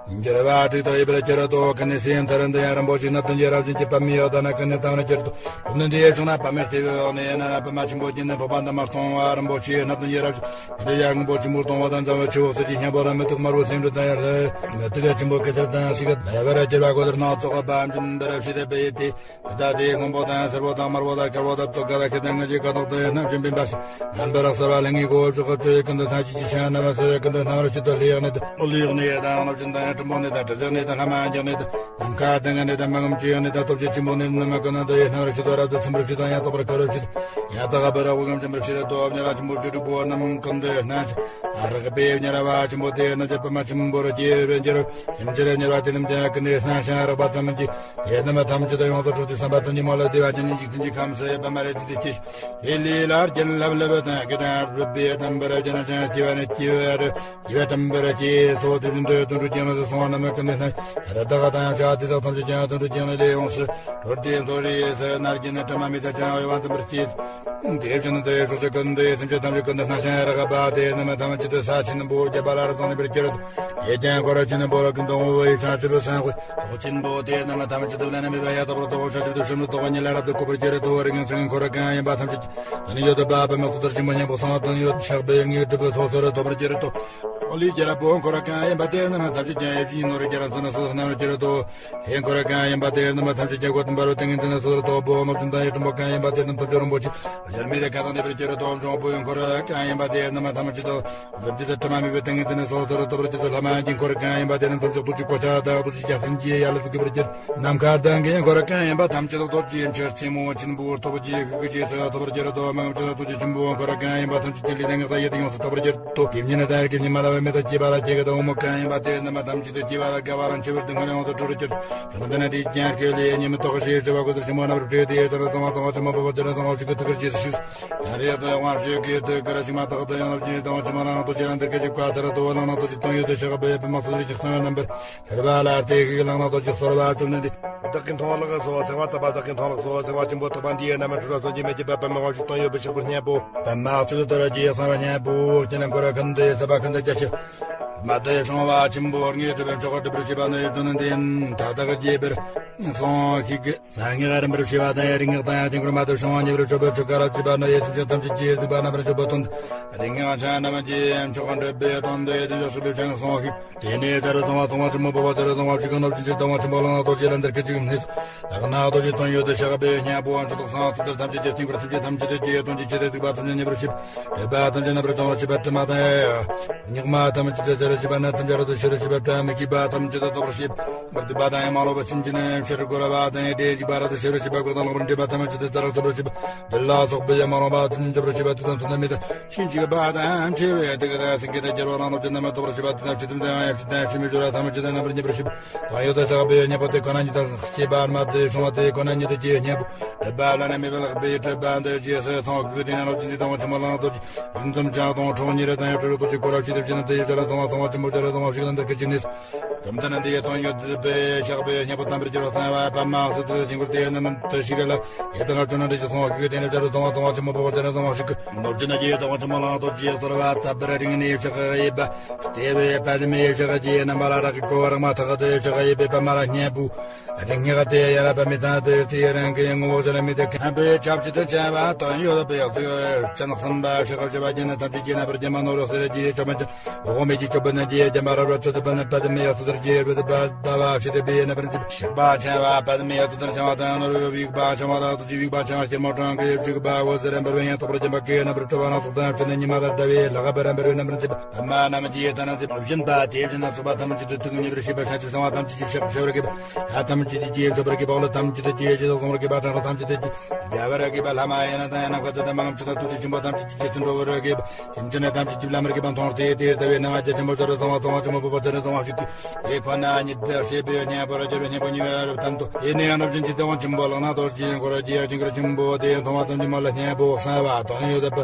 འགྱུར་བ་དྲི་དོ་ཡེ་བེ་ར་ཇེ་ར་དོ་ཀི་ནི་སེམས་ཐ་རན་དུ་ཡ་རིན་པོ་ཆེ་ནབ་དུ་ཇེ་རབ་ཅན་གྱི་པ་མི་ཡོད་ད་ན་ཀི་ནི་དང་ར་ཇེ་ར་དོ་ཀུ་ནི་འདི་ཡེ་བྱུང་ན་པ་མེ་སྟེ་བེ་འོ་ནི་ཡེ་ན་ན་པ་མ་ཆེན་པོ་ཅན་ནི་བོ་པ་འདི་མ་སྟོང་བ་རིན་པོ་ཆེ་ནབ་དུ་ཇེ་རབ་ཅན་འདི་ཡ་ངུ་པོ་ཆེན་པོ་སྟོང་བ་དང་འཛམ་བུ་ཆུ་བོ་སི་ཅི་སྙན་པོ་ར་མི་ཐུག་དམར་བོ་སེམས་འདྲི་དང་ཡ་རེ་ཏི་ལེ་ཆེན་པོ་ཀི་སར་དང་ཤི་ག་ལ་བ་ར་ཇེ་བ་གོ་དར་ན་ཙོག་པ་འཇིན་བེ་ར་ཤི་དེ་བེ་ཡེ་ཏི། ད་དེའི་སྔོན་པོ་དང་སེར་པོ་དང་དམར་པོ་དང་དཀར་པོ་དང་ཙོག་ག་ལ་ཁེ་དང་ངེ་ཀྱི་ཀ་ཐོག་ཏུ་རྣམ་བཞིན་པའི་འབར་ཞིང་རྣམ་པར་གསལ་བ་ལྷན་གྱི་གོ་བཅུ་ག་བཅུ་ཡི་ཀུན་ཏུ་སྣང་བྱེད་ཀྱི་ཆ་རྣམ་པར་གསལ་བའི་ཀུན་ཏུ་སྣང་བར་བྱེད་དོ། ལྷའི་གནས་དང་རྣམ་བཞིན་དང་ཡང་སྲིན་པོའི་གནས་དང་དྲི་ཟའི་གནས་དང་ལྷ་མ་ཡིན་གྱི་གནས་དང་ནམ་མཁའ་ལྡན་གྱི་གནས་དང་མ་ངམ་ཆུ་ཡི་གནས་དང་སྟོབས་ཆེན་ཆེན་པོའི་གནས་རྣམས་ཀུན་ཏུ་ཡང་སྣང་བར་བྱེད་དོ། རབ་ཏུ་ཚིམ་པར་བྱེད་དང་ཡང་དག་པར་ཁ་རུ་བྱེད་དོ། ཡང་དག་པར་རབ་ཏུ་ངམ་ཚིམ་པར་བྱེད་དོ། ཉེ་རང་ཆེན་པོ་བཅུ་དྲུག་པོ་རྣམས་ཀུན་ཏུ་སྣང་ཞིང་རགས་པའི་ཉེ་རང་བ་ཆེན་པོ་དེ་རྣམས་ཀྱི་པདྨ་ཆེན་པོར་རྒྱས་པར་འགྱུར། ཕྱིན་ཆད་ཉེ་རང་དེ་རྣམས་ཀྱང་ཀུན་ནས་སྣང་ཞིང་རགས་པ་ཙམ་གྱིས། དེ་རྣམས་ཐམས་ཅད་དུ་ཡོངས་སུ་གྲོལ་ཏེ་བསམ་པ་ཐམས་ཅད་མ་ལུས་བདེ་བ་ཅན་ནི་འཇིག་རྟེན་གྱི་ཁམས་སུ་པདྨ་རེ་ཏི་དེ་སྐྱེས་ཤིང་། དེ་ལས་ལྷར་བརྒྱན་ལྷབ་ལྷུབ་དང་རྒྱུད་དང་རུས་པའི་དམ་པར་བརྒྱན་ཅིང་སྐྱེ་བ་ནས་སྐྱེ་བར་སྐྱེ་བའི་དམ་པར་སྐྱེས་སོ། དེ་བཞིན་དུ་དོན་དྲུག་ཀྱང་ལ་སོང་བ་རྣམས་ཀུན་ནས་སྣང་། རི་དྭགས་དང་ཡང་བྱ་དེ་དག་ཐམས་ཅད་ཀྱང་དོན་དྲུག་ཀྱང་ལས་ཡོངས་སུ་གྲོལ་ཏེ་མཐོ་རིས་སུ་ནར་གྱིན་ནས་དྲི་མ་མེད་དང་ཅང་འོས་པ་དམ་པར་སྐྱེས། དེ་བཞིན་དུ་ཕྱོགས་བཅུ་ཀུན་ཏུ་སེམས་ཅན་ཐམས་ཅད་ཀུན་ཏུ་སྣང་ཞིང་རགས་པ་དེ་རྣམས་ཐམས་ཅད་དུ་ས་ཆེན་པོ་རྒྱས་པ་ལ་རབ་ཏུ་གནས་པར་གྱུར་ཏོ། ཡེ་ཀྱང་འཁོར་ཆེན་པོ་ལ་ཀུན་ཏུ་དབང་བའི་བྱང་ཆུབ་སེམས་དཔའི་ཚོགས་ཆེན་པོ་དེ་རྣམས་ཐམས་ཅད་དུ་བླ་ན་མེད་པ་ཡང་དག་པར་རྫོགས་པའི་བྱང་ཆུབ་ཏུ་སེམས་ནི་རྟོགས་པ་ཉིད་ལ་རབ་ཏུ་གོ་བར་གྱུར་ཏོ། རིགས་ངན་སེམས་ངན་འཁོར་གང་ཡིན་པ་ཐམས་ཅད་ཀྱང་དོན་ཡོད་པ་པདྨ་འོད་ཟེར་ཆེན་པོ་སྙིང་པོ་གསང་བ་དོན་ཡོད་ཕྱག་དཔེ་དངོས་གྲུབ་སོ་སོར་ཐོབ་པར་གྱུར་ཏོ། ཨོ་ལི་རྒྱལ་པོ་འཁོར་གང་ཡིན་པ་དེ་རྣམས་ཐམས་ཅད་ཀྱང་ཡེ་ཤེས་ཀྱི་ནོར་བུའི་རྒྱ་རམ་ས་ན་སོ་སོར་སྣང་བར་གྱུར་ཏོ། ཧེ་འཁོར་གང་ཡིན་པ་དེ་རྣམས་ཐམས་ཅད་ཀྱང་གོས་དང་འབར་བའི་ཏིང་ངེ་འཛིན་ནི་སོ་སོར་ཐོབ་བོ། རྣམ་བཅུ་དང་ཡེ་སྲུང་པོ་གང་ཡིན་པ་དེ་རྣམས་ཐམས་ཅད་རིན་པོ་ཆེ་གཞལ་མེད་དུ་གང་དང་ལྡན་པར་གྱུར་ཏོ། འབྱུང་པོ་འཁོར་གང་ཡིན་པ་དེ་རྣམས་ཐམས་ཅད་དུ་འཛུམ་གྱིས་དྲི་མ་མེད་པའི་ཏིང་ངེ་འཛིན་ནི་སོ་སོར་ཐོབ་པར་གྱུར་ཏོ། ལྷ་མ་ཡིན་གྱི་འཁོར་གང་ཡིན་པ་དེ་རྣམས་ཐམས་ཅད་རྡོ་རྗེ་གོ་ཆ་དང་རྡོ་རྗེ་རྒྱལ་མཚན་གྱི་ཡན་ལག་ཏུ་གྱུར་པར་གྱུར། ནམ་མཁའ་ལྡན་གྱི་འཁོར་གང་ཡིན་པ་ཐམས་ཅད་དུ་རྡོ་རྗེ་འཆར་ཆེན་མོ་ཆེན་པོ་ཐོབ་ཀྱི་ཤུགས་ཀྱི་ཚུལ་ཐོབ་པར་གྱུར་ཏོ། མ་ངམ་ཆུ་དང་རྡོ་རྗེ་ཆེན་པོ་འཁོར་གང་ཡིན་པ་ཐམས་ཅད་ཀྱི་ལུས་ལྡན་ངག་དང་ཡིད་དང་ཡོངས་སུ་དག་པར་གྱུར་ཏོ། དེ་ཉིད་ནི་ད་ཡར་གྱི་ཉི་མ་ལ་བའི་མེ་ཏོག་སྐྱེས་པ་ལ་སྐྱེ་གི་དང་འོ་མ་གང་ཡིན་པ་དེ་རྣམས་ཐམས་ ཅི་སྟེ་སྐྱེ་བ་དང་རྒ་བ་རང་འཆི་བར་དུ་སྔོན་ཡོངས་སུ་གྲོལ་གྱུར། བྱང་དུ་ནི་དེའི་རྐྱེན་སྐྱེ་ལས་ཉི་མ་ཐོག་ཞེས་བྱ་བ་ཀུན་ཏུ་ཆེན་པོ་རྣམ་པར་སྤྲོས་ཏེ་ཡོད་ལྟར་དང་བ་དང་བ་ཆེན་པོ་པོ་ཏི་རེ་དང་བ་ཞིག་གི་ཐུགས་ཀར་རྗེས་སུ་ཞུགས། ཡང་རེ་དང་དབང་ཞུས་ཀྱི་དུས་ཀར་ཞིག་མ་ཐག་ཏུ་ཡང་ནམ་གྱི་དང་བ་ཆེན་པོ་ལང་ནག་ཏོ་ཅི་རང་དེར་སྐད་ཅིག་བཀའ་ལྟར་དུ་བ་ལང་ནག་ཏོ་ཅི་སྟོང་ཡོད་དུ་ཞག་པའི་པདྨ་སོ་རི་ཅིག་གསང་བའི་རྣམ་པར་ཐར་པ་ལ་བརྟེན་ཤིག་ལང་ནག་ཏོ་ཅི་གསོལ་བ་བཅོལ་ནས་འདི། བདག་གི་མཐོང་ལགས་སོ། ཟེར་བ་ལྟ་བུ། བདག་གི་མཐོང་ལགས་སོ། ཟེར་བ་ཆེན་པོ་དག་པ་འདི་ཡི་རྣམ་པར་འཕྲུལ་བ་སོ་སྐྱེ་མེད་ཀྱི་པདྨ་དབང་ཕྱུག་སྟོང་ཡོད་པའི་ཕྱག་པར་སྙན་པོ། པདྨ་ཚུལ་ལྟར་རྒྱས་གསང་བའི་སྙན་པོ། ཁྱེད་རྣམས་ཀུན་ར་ཁམས་དུ་ཡི་ས་པ་ཁམས་དུ་རྒྱ་ཆེ། མ་དེ་བྱུང་བ་ཆེན་པོ་དངོས་གྲུབ་པའི་མཆོག་གི་སྒྲུབ་པར་བྱེད་པ་ནི་ཡོད་དོ་ནི་འདི་ཡིན། ད་ལྟ་གི་རྒྱས་པར་གསུངས་ཤིག་གི། གསང་སྔགས་རིམ་པར་བྱེད་པ་དང་ཡང་རིག་སྔགས་དང་ཡང་དེ་འཁོར་མ་དེ་བྱུང་བ་ཉེ་བར་སྤྱོད་པའི་ཆོ་ག་ར་བྱེད་པ་ནི་ཡེ་སེམས་ཅན་ཐམས་ཅད་ཀྱི་སྡིག་པ་རྣམ་པར་འཇོམས་པའི་དོན་དུ། རིག་སྔགས་འཆང་རྣམས་ཀྱི་མཆོག་གི་སྒྲུབ་པའི་དོན་དུ་ཡེ་དེ་བཞག་སུ་བའི་ཕྱག་གསུངས་ཤིག། དེ་ནས་ད་རུང་གསང་བ་གསང་བ་ཆེན་མོ་འཕགས་པ་ཚེ་རབས་གསང་བ་ཞིག་གི་ནོར་གྱི་ཅིག་དང་བ་ཆེན་པོ་ལང་ནག་ཏོ་ཅི་ལ་འདིར་སྐད་ཅིག་ནི། ལག་ན་ཏོ་ཅི་སྟོན་ཡོད་དེ་ཞག་པའི་སྙན་པོ་དབང་ཕྱུག་དང་གསང་བ་ཚུལ་ལྟར་ཐམས་ཅད་ཀྱི་སྟེང་པར་སེམས་ཅན་ཐམས་ཅད་དེ་རྒྱས་སྟོན་གྱི་ཆེད་དུ་སྡིག་པ་ཐམས་ཅད་ཉེ་བར་ཞིབ། སྒྲིབ་པ་ཐམས་ཅད་རྣམ་པར་སྦྱང་བར་བྱེད་པ་དྲི་མ་དང་ཡང་། སྙིགས་མ་ཐམས་ཅད་དེ་ཟད་པར་བྱེད་པ་ནད་ཐམས་ཅད་རབ་ཏུ་ཞི་བར་བྱེད་པ་བྲན་མི་ཤེས་པ་ཐམས་ཅད་དེ་ལྡོག་པར་བྱེད་པ། སྡིག་པ་དང་ཡང་མ་ལོག་པའི་སེམས་ཅན་ཕྱིར་འཁོར་བ་དང་ཡང་བྲན་འཇིགས་པ་རབ་ཏུ་ཞི་བར་བྱེད་པ་བཀོད་དང་ལོག་པར་འདྲེས་པ་ཐམས་ཅད་དེ་ཛ་དྲག་ཚིམ་པར་བྱེད་པ། བདུད་ལ་སོགས་པའི་ཡང་མ་ལོག་པ་ཐམས་ཅད་འཇོམས་པར་བྱེད་པ་དེ་དང་མཚུངས་ལྡན་མེད་དང་ཕྱིན་ཅི་ག་པ་དང་ཕྲལ་བའི་སྡིག་དང་སེང་གེ་དང་རྒྱལ་བ་རྣམས་ལ་ཅི་རྣམ་པར་ལྡོག་པར་བྱེད་པ་དེ་དང་ཕྱི་ཐུལ་དང་ཡང་ཕྱི་དང་ཕྱི་མི་སྦྱོར་བ་ཐམས་ཅད་དེ་རྣམ་པར་ཉེ་བར་ཞིབ། དང་ཡོད་དེ་ཞག་པའི་སྙན་པོ་དེ་ཁོ་ན་ཉིད་དང་སྐྱེས་པ་མ་དེ་བྱུང་བ་དེ་ཁོ་ན་ཉིད་དུ་སྐྱེས་སྙན་པོ། སྒྲིབ་པ་བླ་ན་མེད་པའི་ལྷག་པའི་སྒྲིབ་པ་འདི་རྗེས་སུ་སོང་གི་དེ་ན་ལོ་ཅི་འདི་དང་བ་ཆེན་མོ་ལང་ནག་ཏོ་ཅི། ཡུམ་ཙམ་ཅང་དང་ཁྲོ་ཉེ་རེ་དང་ཡང་སྤྲུལ་ཏོ་ཅི་སྐོར་ར་ཕྱི་དེ་ཕྱི་ན་དེ་ཡི་ཅ་ལ་ཚང་བ་ཚང་བ་ཆེན་པོ་ཅ་ལ་ཚང་བ་ཞིག་ལ་འདི་སྐད་ཅིག་ནི། བཅོམ་ལྡན་འདས་ཡི་དོན་ཡོད་པའི་ཞག་པའི་སྙན་པོ་དམ་པར་གྱུར་པ་གསང་བ་པདྨ་སུ་ཏུ་ཞིང་ཁུར་དེ་རྣམ་དུ་ཞིག་ལ་ཡེ་དང་ཁ་ཆོ་ན་འདི་ཅི་སོང་བ་ཞིག་དེ་ནི་ཅ་ལ་ཚང་བ་ཚང་བ་ཆེན་པོ་པོ་ཅ་ལ་ཚང་བ་ཞིག་གི། ནོར་ཅི་ན་ཡེ་དང་བ་ཆེན་མོ་ལང་ནག་ཏོ་ཅི་སོར་བ་ཐབ་པར་རིང་ནི་ཞག་ཡེ་པ། དེ་བས་པདྨའི་ཞག་གི་རྣམ་པ་ལ་རག་གི་གོ་བ་རག་མ་ཐག་ཏུ་ཞག་ཡེ་པའི་པདྨ་ལ་སྙན་པོ། རིག་སྔགས་དེ་ཡང་པདྨའི་སྟེང་དུ་དེ་རང་གི་ངོ་བོ་ཟེར་མི་དེ་ཁམས་པའི་ཆབ་ཅིག་ཏུ་བྱ་བ་དོན་ཡོད་པའི་ཡག་ཚིག་ཅན་གསུམ་པ་ཞག་བཞི་པ་རྒྱན་ཐམས་ཅད་ཀྱི་རྣམ་པར་རྒྱན་མ་ནོར་ཟེར་གྱི་ཆོག་མ་ཅན་འོག་མེད་ཀྱི་ཆོག་པ་ན་རྒྱས་རྒྱན་པ་རབ་རབ་ཚོད་དུ་པ་ན་པདྨའི་ཡག་ཚོད་དུ་པ་ན་པདྨའི་ཡག་ཚོད་དུ་པ་ཟླ་བ་ཕྱེད་དུ་པའི་རྣམ་པར་འཇིབ། ཞག་པ་ཆེ་བ་པདྨའི་ཡག་ཚོད་དུ་བྱ་བ་དང་ནོར་བའི་བིག་པ་ཆེ་བ་ལ་ཚོད་ཀྱི་བིག་པ་ཆེ་བ་སྐྱེར་མོ་གྲང་གི་ཡབ་ཅིག་པ་འོད་ཟེར་རན་པར་བའི་ཡང་དག་པར་རྒྱན་པ་གའི་རྣམ་པར་གྲོལ་བ་ན་སོགས་དང་ཕྱི་ནས་ཉི་མ་ལ་ཟླ་བའི་ལྷག་པར་རན་པར་བའི་རྣམ་པར་འཇིབ། པདྨ་རྣམས་ཀྱི་ཡེ་ལྟ་ན་ཏེ་བཞིན་པ་དེ་བཞིན་ན་སོགས་པ་ཐམས་ཅད་དུ་ཐུགས་ཉེ་བར་བྱེད་པ་ཤ་ཆུ་གསང་བ་ཐམས་ཅད་ཀྱི་ཕྱག་ཤ་བར་གྱི་ལྷ་ཐམས་ཅད་ཀྱི་རྗེས་མཆོད་པར་གྱི་བག་ལ་ཐམས་ཅད་དུ་རྗེས་ཤེས་སོགས་སོང་བར་གྱི་བག་དྲང་ཐམས་ཅད་དུ་རྒྱ་བར་གྱི་བག་ལྷ་མ་ཡིན་ན་དང་ཡང་ན་ཁ་ཏུ་དམ་ངམ་ཆུ་དང་ཐུགས་རྗེ་ཆེན་པོ་ཐམས་ཅད་ཀྱི་རྗེས་སུ་འགྲོ་བར་གྱི་སེམས་ཅན་ཐམས་ཅད་ཀྱི་བླ་མར་གྱི་བང་མཐོང་སྟེ་དེ་ལྟ་བའི་སྣང་བ་རྒྱ་ཆེན་པོ་ཚོར་གསང་བ་གསང་བ་ཆེན་པོ་པོ་པོ་ཚོར་གསང་བ་ཞིག་གི། དེ་ཁོ་ན་ཉིད་དུ་ཤེས་པའི་སྙན་པོར་གྱུར་པའི་སྙན་པོ་ཉེ་བའི་རབ་ཏན་ཏོ། དེ་ནས་ཡང་རབ་ཅན་གྱི་དེ་དབང་ཆེན་པོ་ལག་ན་རྡོ་རྗེ་འཁོར་རྒྱལ་ཅིང་གར་ཆེན་པོ་དེ་མཐོང་བ་ཙམ་གྱིས་མོ་ལ་སྙན་པོ་གསང་བ་དོན་ཡོད་པ།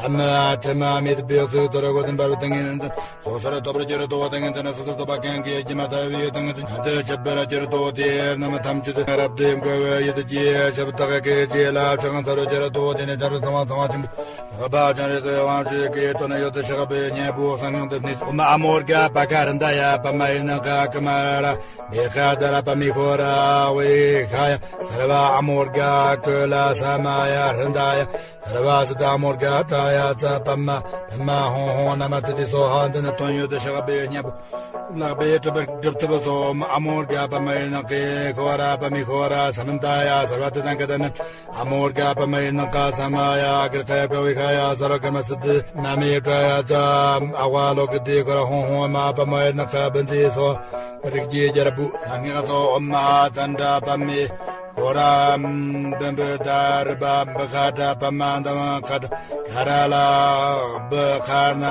ཨ་མ་དྲི་མ་མེད་པའི་ཚུལ་དུ་ར་གོ་དམ་པར་ཏིང་ངེ་འཛིན། སོ་སོར་རྟོག་པར་གྱུར་ཏོ། ཏིང་ངེ་འཛིན་ནི་སོ་སོར་རྟོག་པ་གང་གིས་སྒྱུ་མ་ལྟ་བུའི་ཏིང་ངེ་འཛིན་ཉིད་དུ་ཆུད་པར་གྱུར་ཏོ། དེ་རྣམས་ཐམས་ཅད་རབ་ཏུ་བསྒོམས་པའི་ཡིད་ཀྱི་ཞབས་བཏགས་ཀྱི་རྗེས་ལ་ཕྱག་འཚལ་རུ་གྱུར་ཏོ། དེ་ནས་ཕྱག་རུ་གསང་བ་གསང་བ་ཆེན་པོ་ལྷག་པ་ཅན་རེ་ཟེར་དབང་ཕྱུག་གི་དོན་ཡོད་དུ་ཞགས་པའི་སྙན་པོ་གསང་སྔགས་འདི་ནི། ཨོཾ་ཨ་མོ་རྒྱ་པ་ག་རནྡ་ཡ་པདྨ་ཡུལ་ན་ག་ཀུ་མ་ར་མེ་ཁ་དྷ་ར་པདྨེ་ཧོ་ར་ཝེ་ཁ་ཡ་སརྦ་ཨ་མོ་རྒྱ་ཀུ་ལ་ས་མ་ཡ་རནྡ་ཡ། སརྦ་སིདྡྷ་མོ་རྒྱ་ཏྲ་ཡ་ཙ་པདྨ་པདྨ་ཧོང་ཧོང་ན་མ་ཏི་ཏི་སྭཱ་ཧཱ། འདི་ནི་དོན་ཡོད་དུ་ཞགས་པའི་སྙན་པོ། ལྷག་པའི་སྒྲུབ་པར་སྒྲུབ་ཐུབ་པ་སོགས་ཨ་མོ་རྒྱ་པདྨ་ཡུལ་ན་གི་ཧོ་ར་པདྨེ་ཧོ་ར་ས་མན་ད་ཡ་སརྦ་ཏི་ཏང་ཀ་ཏ་ན་ཨ་མོ་རྒྱ་པདྨ་ཡུལ་ན་ག་ས་མ་ཡ་ཨ་གྲི་ཀ་ཡ་པྲ་ཝི་ཁ་ཡ་སརྦ་ཀརྨ་སིདྡྷི་ན་མེ་ཏྲ་ཡ་ཙ་ཨ་ཝ་ལོ་ཀི་ཏི་ཧོ་ར་ཧོང་ཧོང་མ་པདྨ་ཡུལ་ན་ག་བྷན་ཏི་སྭཱ་ཧཱ། རིགས་ཀྱི་རྒྱལ་པོ་སྔགས་སོ། ཨོཾ་མ་ཧཱ་ཙནྡྲ་པདྨེ་ཧོ་ར་བིམ་བི་དྷ་རུ་པ་བི་ཁ་ཏྲ་པདྨ་དྷ་མ་ཁ་ཏྲ་ག་ར་ལ་བི་ཁ་ན་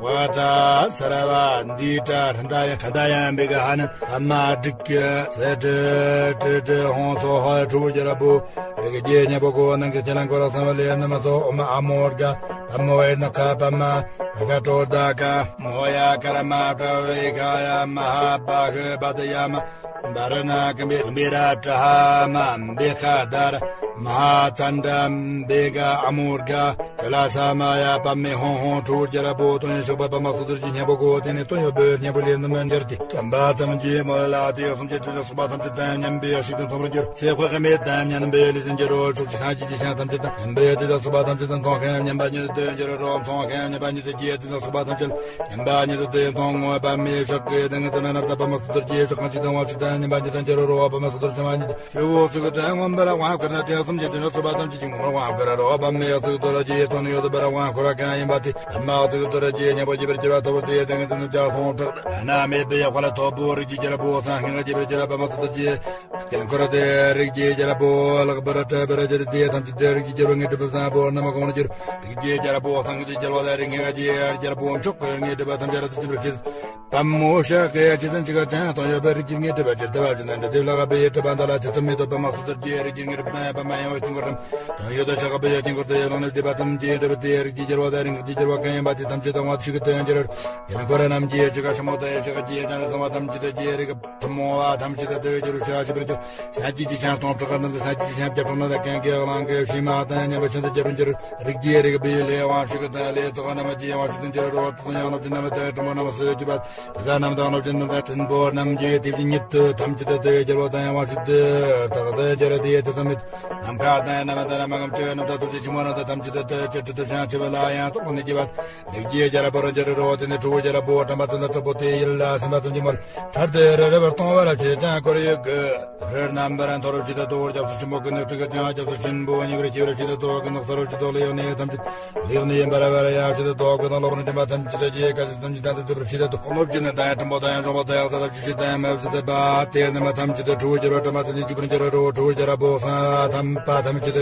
བ་ཏྲ་སརྦ་འདི་ཏྲ་ཧྲ་ད་ཡ་ཧྲ་ད་ཡ་བི་ག་ཧ་ན་པདྨ་དྲུག་གི་སེ་ཏྲི་ཏྲི་ཏྲི་ཧོང་སྭཱ་ཧཱ། ཁྲོ་བོའི་རྒྱལ་པོ་རིགས་ཀྱི་སྙིང་པོ་གོ་ནང་གི་ཁྱེད་རང་ཁོ་ར་གསང་བ་ལས་རྣམ་སོ། ཨོཾ་ཨ་མོ་རྒྱ་པདྨོ་ཝེར་ན་ཁ་པདྨ་བི་ཁ་ཏྲོ་ད་ཀ་མོ་ཡ་ཀརྨ་པྲ་ཝི་ཁ་ཡ་མ་ཧཱ་བ་ཧུ་བ་དི་ཡ་མ། བ་ར་ཎ་ཀུམ་བི་ཀུམ་བི་ར་ཏྲ་ཧ་མ་བི་ཁ་དྷ་ར་མ་ཧཱ་ཙནྡྲ་བི་ག་ཨ་མོ་རྒྱ་ཀུ་ལ་ས་མ་ཡ་པདྨེ་ཧོང་ཧོང་ཁྲོ་བོའི་རྒྱལ་པོ་དོན་ཡོད་ཞགས་པ་པདྨ་སོ་སོར་གྱི་སྙན་པོ་གོ། དེ་ནས་དོན་ཡོད་པའི་སྙན་པོ་ལས་རྣམ་པར་འགྱུར་ཏེ། བྱམས་པ་ཙམ་གྱིས་མོ་ལ་དེ་སུམ་ཅུ་དྲུག་ཅུ་སོགས་པ་ཐམས་ཅད་དང་མཉམ་པའི་ཞིང་དུ་མཐོང་བར་འགྱུར། ཚེ་འཁོར་དམྱལ་དང་མཉམ་པའི་ལུས་ཅན་གྱི་རོ་ཕྱོགས་བཅུ་ཐམས་ཅད་ཀྱི་ཞིང་ཐམས་ཅད་དང་མཉམ་པའི་དེ་དག་སོགས་པ་ཐམས་ཅད་དང་མཐོང་མཁན་མཉམ་པ་ཉིད་དུ་དོན་གྱི་རོ་མཐོང་མཁན་མཉམ་པ་ཉིད་དུ་སྐྱེ་དེ་དག་སོགས་པ་ཐམས་ཅད་མཉམ་པ་ཉིད་དུ་དོན་མཐོང་ངོ་། པདྨའི་ཞགས་ཀྱི་སྟེང་དུ་ན་ནམ་དང་པདྨ་སུ་ཏུར་གྱི་ཞགས་གང་ཞིག་དང་བ་ཞིག་དང་མཉམ་པ་ཉིད་དང་གྱི་རོ་རོ་བ་པདྨ་སུ་ཏུར་བྱ་བ་ཉིད་ཆུ་བོ་ཚུགས་དང་མངོན་པར་དབང་བསྐུར་ན་དེ་སུམ་ཅུ་དོན་སོགས་པ་ཐམས་ཅད་ཀྱི་ངོ་བོར་དབང་བསྐུར་རོ། པདྨའི་ཞགས་ཚུགས་དོ་ར་ཀྱི་དོན་ཡོད་པར་དབང་བསྐུར་བ་གང་ཡིན་པ་དེ་པདྨ་ཞགས་ཚུགས་དོ་ར་ཀྱི་སྙན་པོ་རྒྱས་པར་གྱུར་པ་ཐོབ་པར་དེ་དེང་དུ་ནུབ་ཀྱང་མཐོང་གྲགས་ན་མེད་པའི་དཔལ་ཐོབ་པོ་རིགས་ཀྱི་རྒྱལ་པོ་གསང་སྔགས་རྒྱས་པར་གྱུར་པ་པདྨ་སུ་ཏུར་གྱི། དཀྱིལ་འཁོར་དེ་རིགས་ཀྱི་རྒྱལ་པོ་ལེགས་པར་སྤྲས་པར་གྱུར་ཏེ། ཐམས་ཅད་དེ་རིགས་ཀྱི་རྒྱལ་པོ་དངོས་གྲུབ་བཟང་པོ་རྣམས་གོང་ལ་གྱུར། རིགས་ཀྱི་རྒྱལ་པོ་སངས་རྒྱས་ཀྱི་རྒྱལ་བ་དང་རིགས་ལྔའི་རྒྱལ་པོ་མཆོག་གི་དངོས་གྲུབ་ཐམས་ཅད་རབ་ཏུ་ཚིམ་པར་བྱེད། པདྨོ་ཤཱཀྱ་ཇི་ལྟར་ཅི་ག་ཅན་དོན་ཡོད་པའི་རིགས་ཀྱི་ངེས་སྒྲིབ་པ་ཇི་ལྟ་བ་བཞིན་དུ་འདྲ་དེ་ལ་ག་པའི་ཡེ་གྲུབ་པ་འདི་ལ་དེ་ཙམ་མེད་དོ། པདྨ་སུ་དར་གྱི་རིགས་ཀྱི་ངེས་སྒྲིབ་དང་ཡང་པདྨ་ཡང་བའི་དཀྱིལ་འཁོར་རམ། དོན་ཡོད་དོ་ཤཱཀྱ་པའི་དཀྱིལ་འཁོར་དུ་ཡོད་ལ་ནི་སྡེ་པ་ཐམས་ཅད་འདྲ་བར་དེའི་རིགས་ཀྱི་རྒྱལ་བ་དང་རིགས་ཀྱི་རྒྱལ་བ་གང་ཡིན་པ་དེ་ཐམས་ཅད་དང་བ་ཞིག་གི་དོན་ཡང་འགྱུར་རོ། དཀྱིལ་འཁོར་རྣམས་ཀྱི་ཆུ་ཁ་ཤ་མོ་དང་ཡང་ཤ་ཁ་ཀྱི་ཡང་ཅང་རེ་ཚང་བ་ཐམས་ཅད་དང་ཀྱི་རིགས་ཐུན་མོང་བ་ཐམས་ཅད་དང་དོན་ཡང་འགྱུར་རོ། ཤ་ཤི་པར་འགྱུར། སངས་རྒྱས་ཀྱི་ཞིང་སྟོང་ཕྲག་གི་རྣམས་དང་སངས་རྒྱས་ཀྱི་ཞིང་བརྒྱ་ཕྲག་རྣམས་དང་གང་གི་གླང་གི་བྱེ་མ་དང་མཉམ་པའི་ཆུ་དང་བརྒྱ་པར་འགྱུར་རོ། རིགས་ཀྱི་རིགས་པའི་ལས་དབང་ཕྱུག་དང་ལས་ཚོགས་རྣམས་ཀྱི་དབང་ཕྱུག་ཏུ་འགྱུར་རོ། དང་ཡང་རྣམས་ཀྱི་རྣམ་པ་དང་གྲུབ་པོ་རྣམས་སུ་གྱུར་པ། དེ་ཚོ་རྣམས་དང་རྣམ་ཅན་རྣམས་དང་སྲིན་པོ་རྣམས་ཀྱི་དེ་བཞིན་ཉིད་དུ་ཐམས་ཅད་དུ་དེ་རྒྱལ་པོ་དང་ཡང་དབང་ཕྱུག་ཏུ་དག་ཏུ་འགྱུར་རོ། དེ་ཡི་དེ་ཙམ་མེད། ནམ་མཁའ་དང་ཡང་རྣམ་པ་དང་རྣམ་པ་ངམ་ཆོས་རྣམས་དང་ཐུགས་རྗེ་ཆེན་པོ་རྣམས་དང་ཐམས་ཅད་དུ་དེ་ཅི་ཏུ་ཅང་ཆེ་བ་ལ་ཡང་དག་པར་གནས་ཀྱི་བ། རིགས་ཀྱི་རྒྱལ་པོ་རང་རྒྱལ་རོ། དེ་ནི་ཁྲོ་བོའི་རྒྱལ་པོ་དྲན་པ་ཙམ་དང་དྲག་པོ་དེ་ཡིད་ལ་སིམ་པ་ཙམ་གྱིས་མོར་ཐར་ཏེ་རི་རི་བར་གཏོང་བར་བྱེད་ཅིང་ཁོར་ཡུག་གི་རི་རྣམ་པར་འཐོར་བར་བྱེད་དོ། རྒྱ་མཚོ་ཆེན་པོ་ཀུན་ནས་སྤྲུལ་སྐད་ཀྱང་རྒྱ་མཚོ་ཆེན་པོ་ཉེ་བར་སྐྱེ་བར་བྱེད་དོ། ཀུན་ནས་གསལ་བར་བྱེད་དོ། ལུས་ཡང་ནི་ཐམས་ཅད་ལུས་ཡང་ནི་ཡིན་པར་བར་ཡང་བྱེད་དོ། ཀུན་ནས་ལོག་པར་འདྲེན་པ་ཐམས་ཅད་ཀྱི་སྐད་ཅིག་ཐམས་ཅད་དང་དུ་འགྲུབ་བྱེད་དོ། སློབ་ཀྱི་ནི་དང་ཡང་མཐུན་པོ་དང་ཡང་འབྱོངས་པ་དང་ཡང་ས་ཐབས་ཀྱི་ཤེས་དང་ཡང་མེད་པ་ཟད་པ་དེ་རྣམ་པ་ཐམས་ཅད་དུ་ཁྲོ་བོའི་རྒྱལ་པོ་དྲན་པ་ཐམས་ཅད་གཅིག་པུར་འགྱུར་རོ། ཁྲོ་བོའི་རྒྱལ་པོ་ས་ཐམས་པ་ཐམས་ཅད་དུ་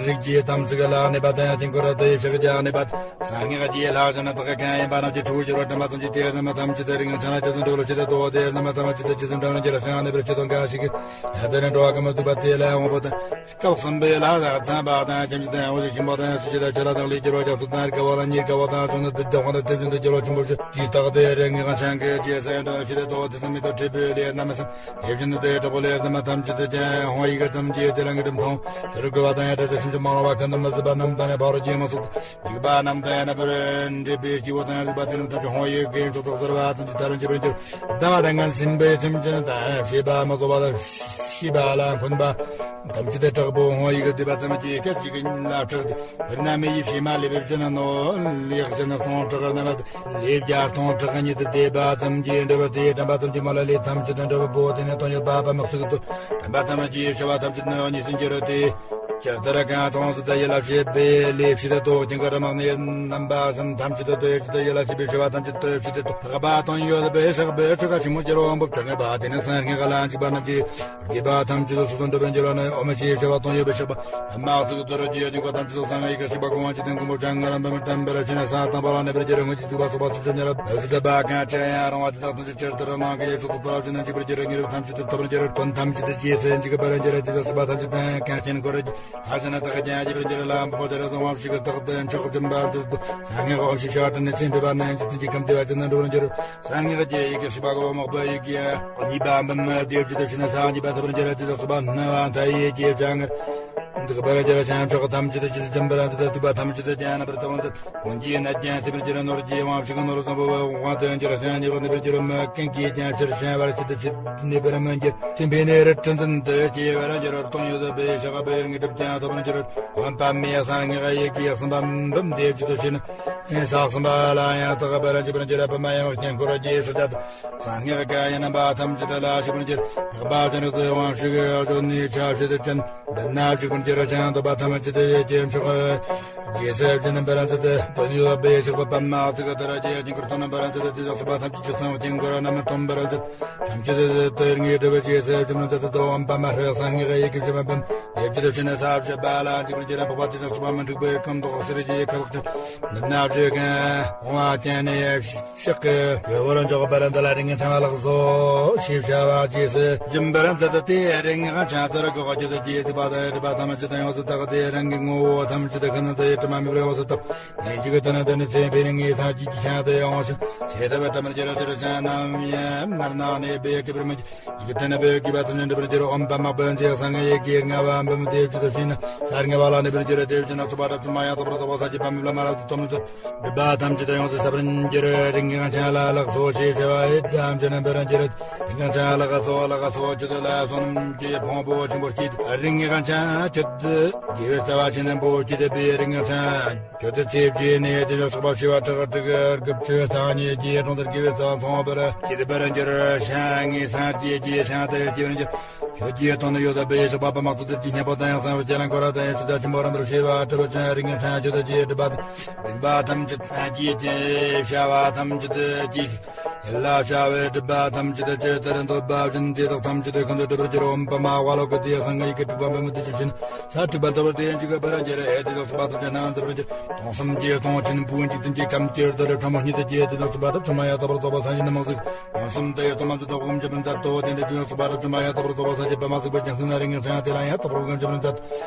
རིགས་ཀྱི་དམ་ཚིག་ལ་གནས་པ་དང་ཡང་དཀྱིལ་འཁོར་དུ་ཡི་ཕྱག་རྒྱ་གནས་པ། སངས་རྒྱས་ཀྱི་ལྷ་ཞིང་ན་བདག་གང་ཡིན་པ་རྣམས་ཀྱི་ཁྲོ་བོའི་རྒྱལ་པོ་དྲན་པ་ཐམས་ཅད་དེ་རྣམ་པ་ཐམས་ཅད་དུ་རིགས་ངན་ཆ་ལ་ཇི་ཙམ་འགྲོ་ལ་ཇི་ལྟར་དོ། དེ་རྣམ་པ་ཐམས་ཅད་དུ་ཇི་ཙམ་འགྲོ་ན་འགྱུར་ཞིང་གནས་པར་ཇི་ཙམ་གང་ཞིག་གི་ཡང་དེ་ནི་འགྲོ་བ་ཀུན་མི་སྡུག་པ་དེ་ལ་ཡང་དབང་པོ་དང་སྐབས་གསུམ་པའི་ལྷ་དང་མཚན་པ་དང་ཁྱིམ་གྱི་དང་ཡང་བ་ཞིག་ཆེན་པོ་དང་ཡང་སྲིད་ཞི་དང་ཆ་ལག་དང་ལས་སྒྱུར་བ་རྒྱ་མཚོ་དང་རིགས་དགའ་བ་དང་ཉེར་དགའ་བ་དང་བྱུང་ན་དེ་དག་དང་དེ་བཞིན་དུ་རྒྱལ་བ་ཆེན་པོ་ཞིག་ཇི་ལྟར་དེ་རིགས་ངན་ཆང་གི་རྗེས་སུ་ཡང་འགྲོ་ཞི་དང་དོ་དེ་ཙམ་མི་དོ་འབྲས་བུའི་ལས་རྣམ་སེམས། དེ་བཞིན་དུ་དེ་དྲག་པོ་ལས་རྣམ་པ་ཐམས་ཅད་དུ་ཀྱང་ཧོང་ཡི་གེ་ཙམ་གྱིས་དེ་ལ་ངེས་འགྲུབ་མཐོང་། ཕྱི་རོལ་གྱི་བ་དང་ཡང་བྲལ་ཏེ་སེམས་ཅན་མང་བ་ཁ་འདོན་མི་སྲིད་པ་རྣམས་དང་ནི་ཕ་རོལ་གྱི་མི་སོགས་སུ་འཇིགས་པ་རྣམས་དང་ཡང་ན་བར་འདྲེས་པའི་སྐྱེ་བོ་དང་ཡང་རིགས་པ་དེ་རྣམས་ཐམས་ཅད་ཧོང་ཡི་གེ་མཆོག་ཏུ་གསལ་བ་ཙམ་གྱིས་ཐར་བར་བྱེད་པར་འགྱུར། སྡང་བ་དང་ངན་སེམས་པའི་སེམས་ཅན་དང་ཤེས་པ་མི་རྫོགས་པ་དང་ཤེས་པ་ལ་འཁོན་པ་ཐམས་ཅད་དེ་དྲག་པོ་ཧོང་ཡི་གེ་སྡུད་པ་ཙམ་གྱིས་སྐད་ཅིག་གིས་ཉིད་ལ་སྐྲག་སྟེ། དཔེར་ན་མེ་ཡིས་བྱེ་མ་ལེབ་པའི་ཕྱིར་ན་ནོ། ལེགས་ཅན་སྟོང་ཕྲག་རྣམ་པ་ལེབ་བརྒྱ་སྟོང་ཕྲག་ཉིད་དུ་བསྡེབས་པ་ཙམ་གྱིས་འགྲོ་བར་དེའི་དྲན་པ་ཙམ་གྱིས་མ་ལ་ལས་ཐམས་ཅད་དུ་འགྲོ་བ་པོ་དེ་ནི་དོན་ཡོད་པ་པ་མ་གསུངས་ཏོ། དྲན་པ་ཐམས་ཅད་ཀྱི་བྱ་བ་ཐམས་ཅད་ནི་གཉིས་སུ་འགྱུར་ཏེ། ཇི་ལྟར་གང་བྱུང་སྲིད་དུ་ཡིད་ལ་བྱེད་པའི་ལས་ཕྱི་དུ་དོ་དཀྱིལ་འཁོར་དམག་ནི་རྣམ་པ་གསུམ་ཐམས་ཅད་དུ་དོ་ཡོད་ཅི་དུ་ཡིད་ལ་བྱེད་པའི་བྱ་བ་ཐམས་ཅད་དུ་ཕྱི་དུ་དོ་ལྷག་པ་དོན་ཡོད་པའི་ཕྱག་པའི་ཆུ་ཁ་ཆེན་མོ་སྐྱེ་རོ་འབུབ་ཆགས་ངེས་པ་དེ་ནི་སངས་རྒྱས་ཀྱི་ལྷ་འཇིགས་པ་རྣམས་ཀྱིས། དགེ་བ་ཐམས་ཅད་སོ་སོར་འགྲུབ་པར་འགྱུར་བ་ནི་འོ་མ་ཞེས་བྱ་བ་དོན་ཡོད་པའི་ཕྱག་པ། འོ་མ་ཐམས་ཅད་དུ་རོ་རྒྱས་ཡོད་ཅིང་ཁོ་ཐམས་ཅད་དུ་སངས་རྒྱས་ཀྱི་ཕྱག་པ་གོང་བ་ཇི་ལྟར་མགོན་པོ་བྱང་ང་རམ་པ་མི་བཀྲམ་པར་བྱས་ནས་ས་དང་པ་ལ་གནས་པར་འགྱུར་རོ། སྔོན་གྱི་ཐུབ་པ་སོགས་པ་སུ་ཆ་ཉེ་རབ་བབས་སུ་དད་པ་གང་ཆེ་ཡང་རུང་བ་དེ་དག་ཐམས་ཅད་ཆེར་དུ་ར་ནང་གི་ཡེ་ཤེས་སོགས་ལྟ་བ་ཅི་ནས་འཇིག་པར་འགྱུར་རོ། ཉེ་རབས་ཐམས་ཅད་དུ་ཐོབ་པར་འགྱུར་རོ། དོན་ཐམས་ཅད་དུ་རྗེས་སུ་འཇིག་པར་འགྱུར་རོ། དེ་དག་སྲིད་པ་ཐམས་ཅད་དང་ཀྱང་རྐྱེན་འཁོར་རོ། ལྷ་ཞིག་ན་བདག་ཀྱང་རྒྱས་པར་འགྱུར་རོ། ལམ་པོ་དེ་ར་གསང་བ་ཞིག་གི་རྟག་ཏུ་མཆོག་གི་སྦྱིན་པ་འདི་དུ་སངས་རྒྱས་ཀྱི་འོ་མ་ཞེས་བྱ་བ་དྲན་ནས་ཚེ་འཕོས་པ་ནི་འཇིག་རྟེན་གྱི་ཁམས་བདེ་བ་ཅན་དུ་འགྲོ་བར་འགྱུར་རོ། སངས་རྒྱས་ཀྱི་ཡི་གེ་ཞིག་པ་གོ་མོག་པོ་ཡི་གེ་གཉིས་པ་འབུམ་བདེ་བརྒྱད་དུ་ཕྱིན་ནས་སངས་རྒྱས་པ་ཐོབ་པར་འགྱུར་རོ། དེ་དག་སྲིད་པ་སྣང་བ་མཐའ་ཡས་ཀྱི་བྱང་ངེར་འདུག་པར་འགྱུར་རོ། བྱང་ཕྱོགས་ཐམས་ཅད་དུ་ཇི་ཙམ་པར་འདུག་ཐུབ་པ་ཐམས་ཅད་དུ་ཀྱང་རྣམ་པར་དག་པར་འདུག་ཁོང་གིས་ནད་ཀྱང་སེལ་བར་འགྱུར་རོ། ནོར་གྱི་དབང་ཕྱུག་ནོར་བཟང་པོ་བའི་དབང་དུ་འགྱུར་རོ། བྱང་ཉེ་བར་འདུག་པར་འགྱུར་རོ། མི་རྒན་གྱིས་ཀྱང་ཕྱིར་བྱང་བར་ཆེད་དུ་ཕྱིར་གནས་པར་མི་འགྱུར། སེམས་པའི་ནི་རི་ཁྲོད་མདུན་དུ་སྐྱེ་བར་འགྱུར་རོ། གཏོང་ཡོད་པའི་ཞག་པའི་དངོས་གྲུབ་ཀྱང་ཐོབ་པར་འགྱུར་རོ། འོན་པ་མེ་སངས་རྒྱས་ཡི་གེ་གསུམ་པ་འབུམ་བདེ་བརྒྱད་དུ་ཕྱིན། ས་གསུམ་པ་ལ་ཡང་དག་པར་འཇིག་པར་འགྱུར། པདྨ་ཡང་དཀྱིལ་འཁོར་རྒྱས་སུ་བསྡད། སངས་རྒྱས་ཀྱི་ཡི་རྣམ་པ་ཐམས་ཅད་ལ་ཞུགས་པར་འགྱུར། ལྷག་པ་ཅན་རིགས་སུ་དབང་ཕྱུག་གཞོན་ནུའི་ཆ་བྱད་ཅན་འདི་ན་ཞུགས་པར་འགྱུར། བྱང་དུ་པ་ཐམས་ཅད་ཡེ་ཤེས་མཆོག་རྗེས་སུ་བྱོན་པར་མཛད། དོན་ཡོད་པའི་ཞགས་པ་པདྨ་ཚིག་ཏུ་ར་རྒྱས་དཀྱིལ་འཁོར་མཐོང་ནས་པར་མཛད། དེ་དག་སྲིད་པ་ཐམས་ཅད་ཀྱི་གསང་དཀྱིལ་འཁོར་རྣམས་མཐོང་པར་མཛད། ཐམས་ཅད་དུ་དོན་ངེས་གྲུབ་པའི་རྗེས་སུ་བྱོན་པར་མཛད་དོ། འོན་པ་མ་ཧྲི་སངས་རྒྱས་ཡི་གེ་བཞི་པ་འབུམ་བདེ་བརྒྱད་དུ་ཕྱིན་ནས་ས་བཅུ་པ་ལ་འཇིག་པར་འགྱུར། འཕགས་པ་དེ་དག་སྲིད་པ་མི་འཁྲུགས་པའི་སྐུ་མདོག་གསེར་གྱི་ཁ་དོག་ཅན། འདི་ན་བཞུགས་ཀྱང་དབང་བ་ཅན་ནི་ཕྱག་གི་ཇོ་བོར་འཇོག་པར་འདི་ལ་རིགས་ངན་ཆང་ལགས་སོ་ཞེས་བྱ་བ་རྗེས་སུ་བྱོན་པར་མཛད་དེ། རིགས་ངན་ཆང་ཚར་གི་འོག་གི་དུ་རྒྱས་ཏེ་པ་དང་རིགས་པ་ཐམས་ཅད་དུ་ཡོངས་སུ་དག་སྟེ། རང་གི་ངོ་བོ་ཐམས་ཅད་དུ་ཁ་ནི་དུ་ཡི་དྲི་མ་མེད་པར་ཡོངས་སུ་དག་ནས་འཇིག་གི་དོན་ནི་དོན་ནི་ཚེ་འཕོས་ནས་ངེས་སངས་རྒྱས་ཀྱི་ཞིང་དུ་ཡོང་ཞིང་། ཚེ་ཐར་པའི་ཐ་མར་གྱུར་ཅིར་ཞིང་རྣམ་གཡེང་ངར་ནག་ནས་བེ་ཀི་པར་མི་འཇིག་གི་དོན་ནི་བེ་ཀི་པ་དོན་ནི་འགྲུབ་པར་འགྱུར། འོན་པ་མ་བུན་ཅེས་སངས་རྒྱས་ཀྱི་ལྔ་བ་འབུམ་དེ་བཅུ་དུ་ཕྱིན་ས་ལྔ་བ་ལ་གནས་པར་འགྱུར། དེ་བཅུ་ན་ཚུགས་པ་རབ་ཏུ་མ་ཡང་ཐོབ་པར་ཐོབ་པ་ས་ཀྱི་པ་མི་བླ་མ་རབ་ཏུ་ཐོབ་ནི་དུ། སྒྲིབ་པ་ཐམས་ཅད་དུ་ཡོངས་སུ་ཟད་པར་འགྱུར། རིགས་ངན་ཆང་ལ་ལགས་སོ་ཞེས་བྱ་བ་ཡི་དམ་ཅན་རྣམ་པར་འགྱུར། རིགས་ངན་ཆང་ལགས་སོ་ལགས་སོ་ཁྱོད་ལ་བསོད་ནམས་ཀྱི་ཕུང་པོ་ཆེན་པོ་སྐྱེས། རིགས་ངན་ཆང་ཁྱོད་དགེ་བའི་རྩ་བ་ཆེན་པོ་སྐྱེས་པའི་རིགས་ངན་ཆང་ཁྱོད་ཚེ་བཅད་ནས་དེ་ལ་སོགས་པ་བྱེ་བ་ཕྲག་དྲུག་དགུ་བཅུ་ཚང་ཉིད་ཀྱི་གྲོང་དུ་དགེ་བའི་རྩ་བ་མཐོང་བར་བྱེད་པར་འགྱུར། ཞིང་ངེས་སངས་རྒྱས་ཀྱི་ཞིང་དུ་སྐྱེ་བར་འགྱུར། ཁྱོད་ཀྱི་དོན་ནི་ཡོད་པའི་ཞགས་པ་པདྨ་ཚུགས་ཏེ་ཀྱི་སྙན་པོ་དང་ཡང་གསང་བའི་རྒྱ་ལ་འཁོར་དང་ཡང་ཕྱི་དང་ཆེན་པོ་རབ་འབར་བྱེ་བ་ཕྲག་བཅུ་རིགས་ངན་ཆང་ཁྱོད་དུ་སྐྱེས་སྒྲིབ་པ་དང་སྡིག་པ་ཐམས་ཅད་ཐམས་ཅད་ཀྱི་བྱ་བ་ཐམས་ཅད་ཀྱི་ ལ་བྱ་བའི་སྒྲིབ་པ་ཐམས་ཅད་ཇི་ལྟར་འདོད་པ་བཞིན་དེ་དག་ཐམས་ཅད་ཀུན་ཏུ་སྒྲིབ་པར་འགྱུར་རོ། ཨོཾ་པདྨ་ཝ་ལོ་ཀི་ཏེ་སཾ་ཡི་གེ་དྲུག་པ་པདྨ་དེ་ཇི་བཞིན་ས་དྲུག་པ་འདོད་པར་དེ་ཡང་གཅིག་པར་འགྱུར་རོ། ཨེ་དེ་དག་སོགས་པ་ཐམས་ཅད་རྣམ་འདོད་པར་འགྱུར། སྟོང་གསུམ་གྱི་སྟོང་ཆེན་པོའི་འཇིག་རྟེན་གྱི་ཁམས་ཀྱི་རྡུལ་ཕྲ་མོ་སྙེད་དུ་སྐྱེས། དེ་དག་སོགས་པ་ཐམས་ཅད་མ་ཡང་དག་པར་རྫོགས་པ་སངས་རྒྱས་རྣམ་མང་གཟུགས། སྟོང་གསུམ་དུ་ཡང་སྟོང་པ་འདི་དག་དབུགས་འབྱིན་པར་མཛད་དོ། དེ་འདྲ་དེ་དག་སོགས་པ་ཐམས་ཅད་མ་ཡང་དག་པར་རྫོགས་པ་སངས་རྒྱས་པདྨ་གཟུགས་པོ་རྒྱལ་མཚན་རིགས་ལྔའི་ཚང་དེ་ལ་ཡང་དག་པར་དབུགས་འབྱིན་པར་མཛད།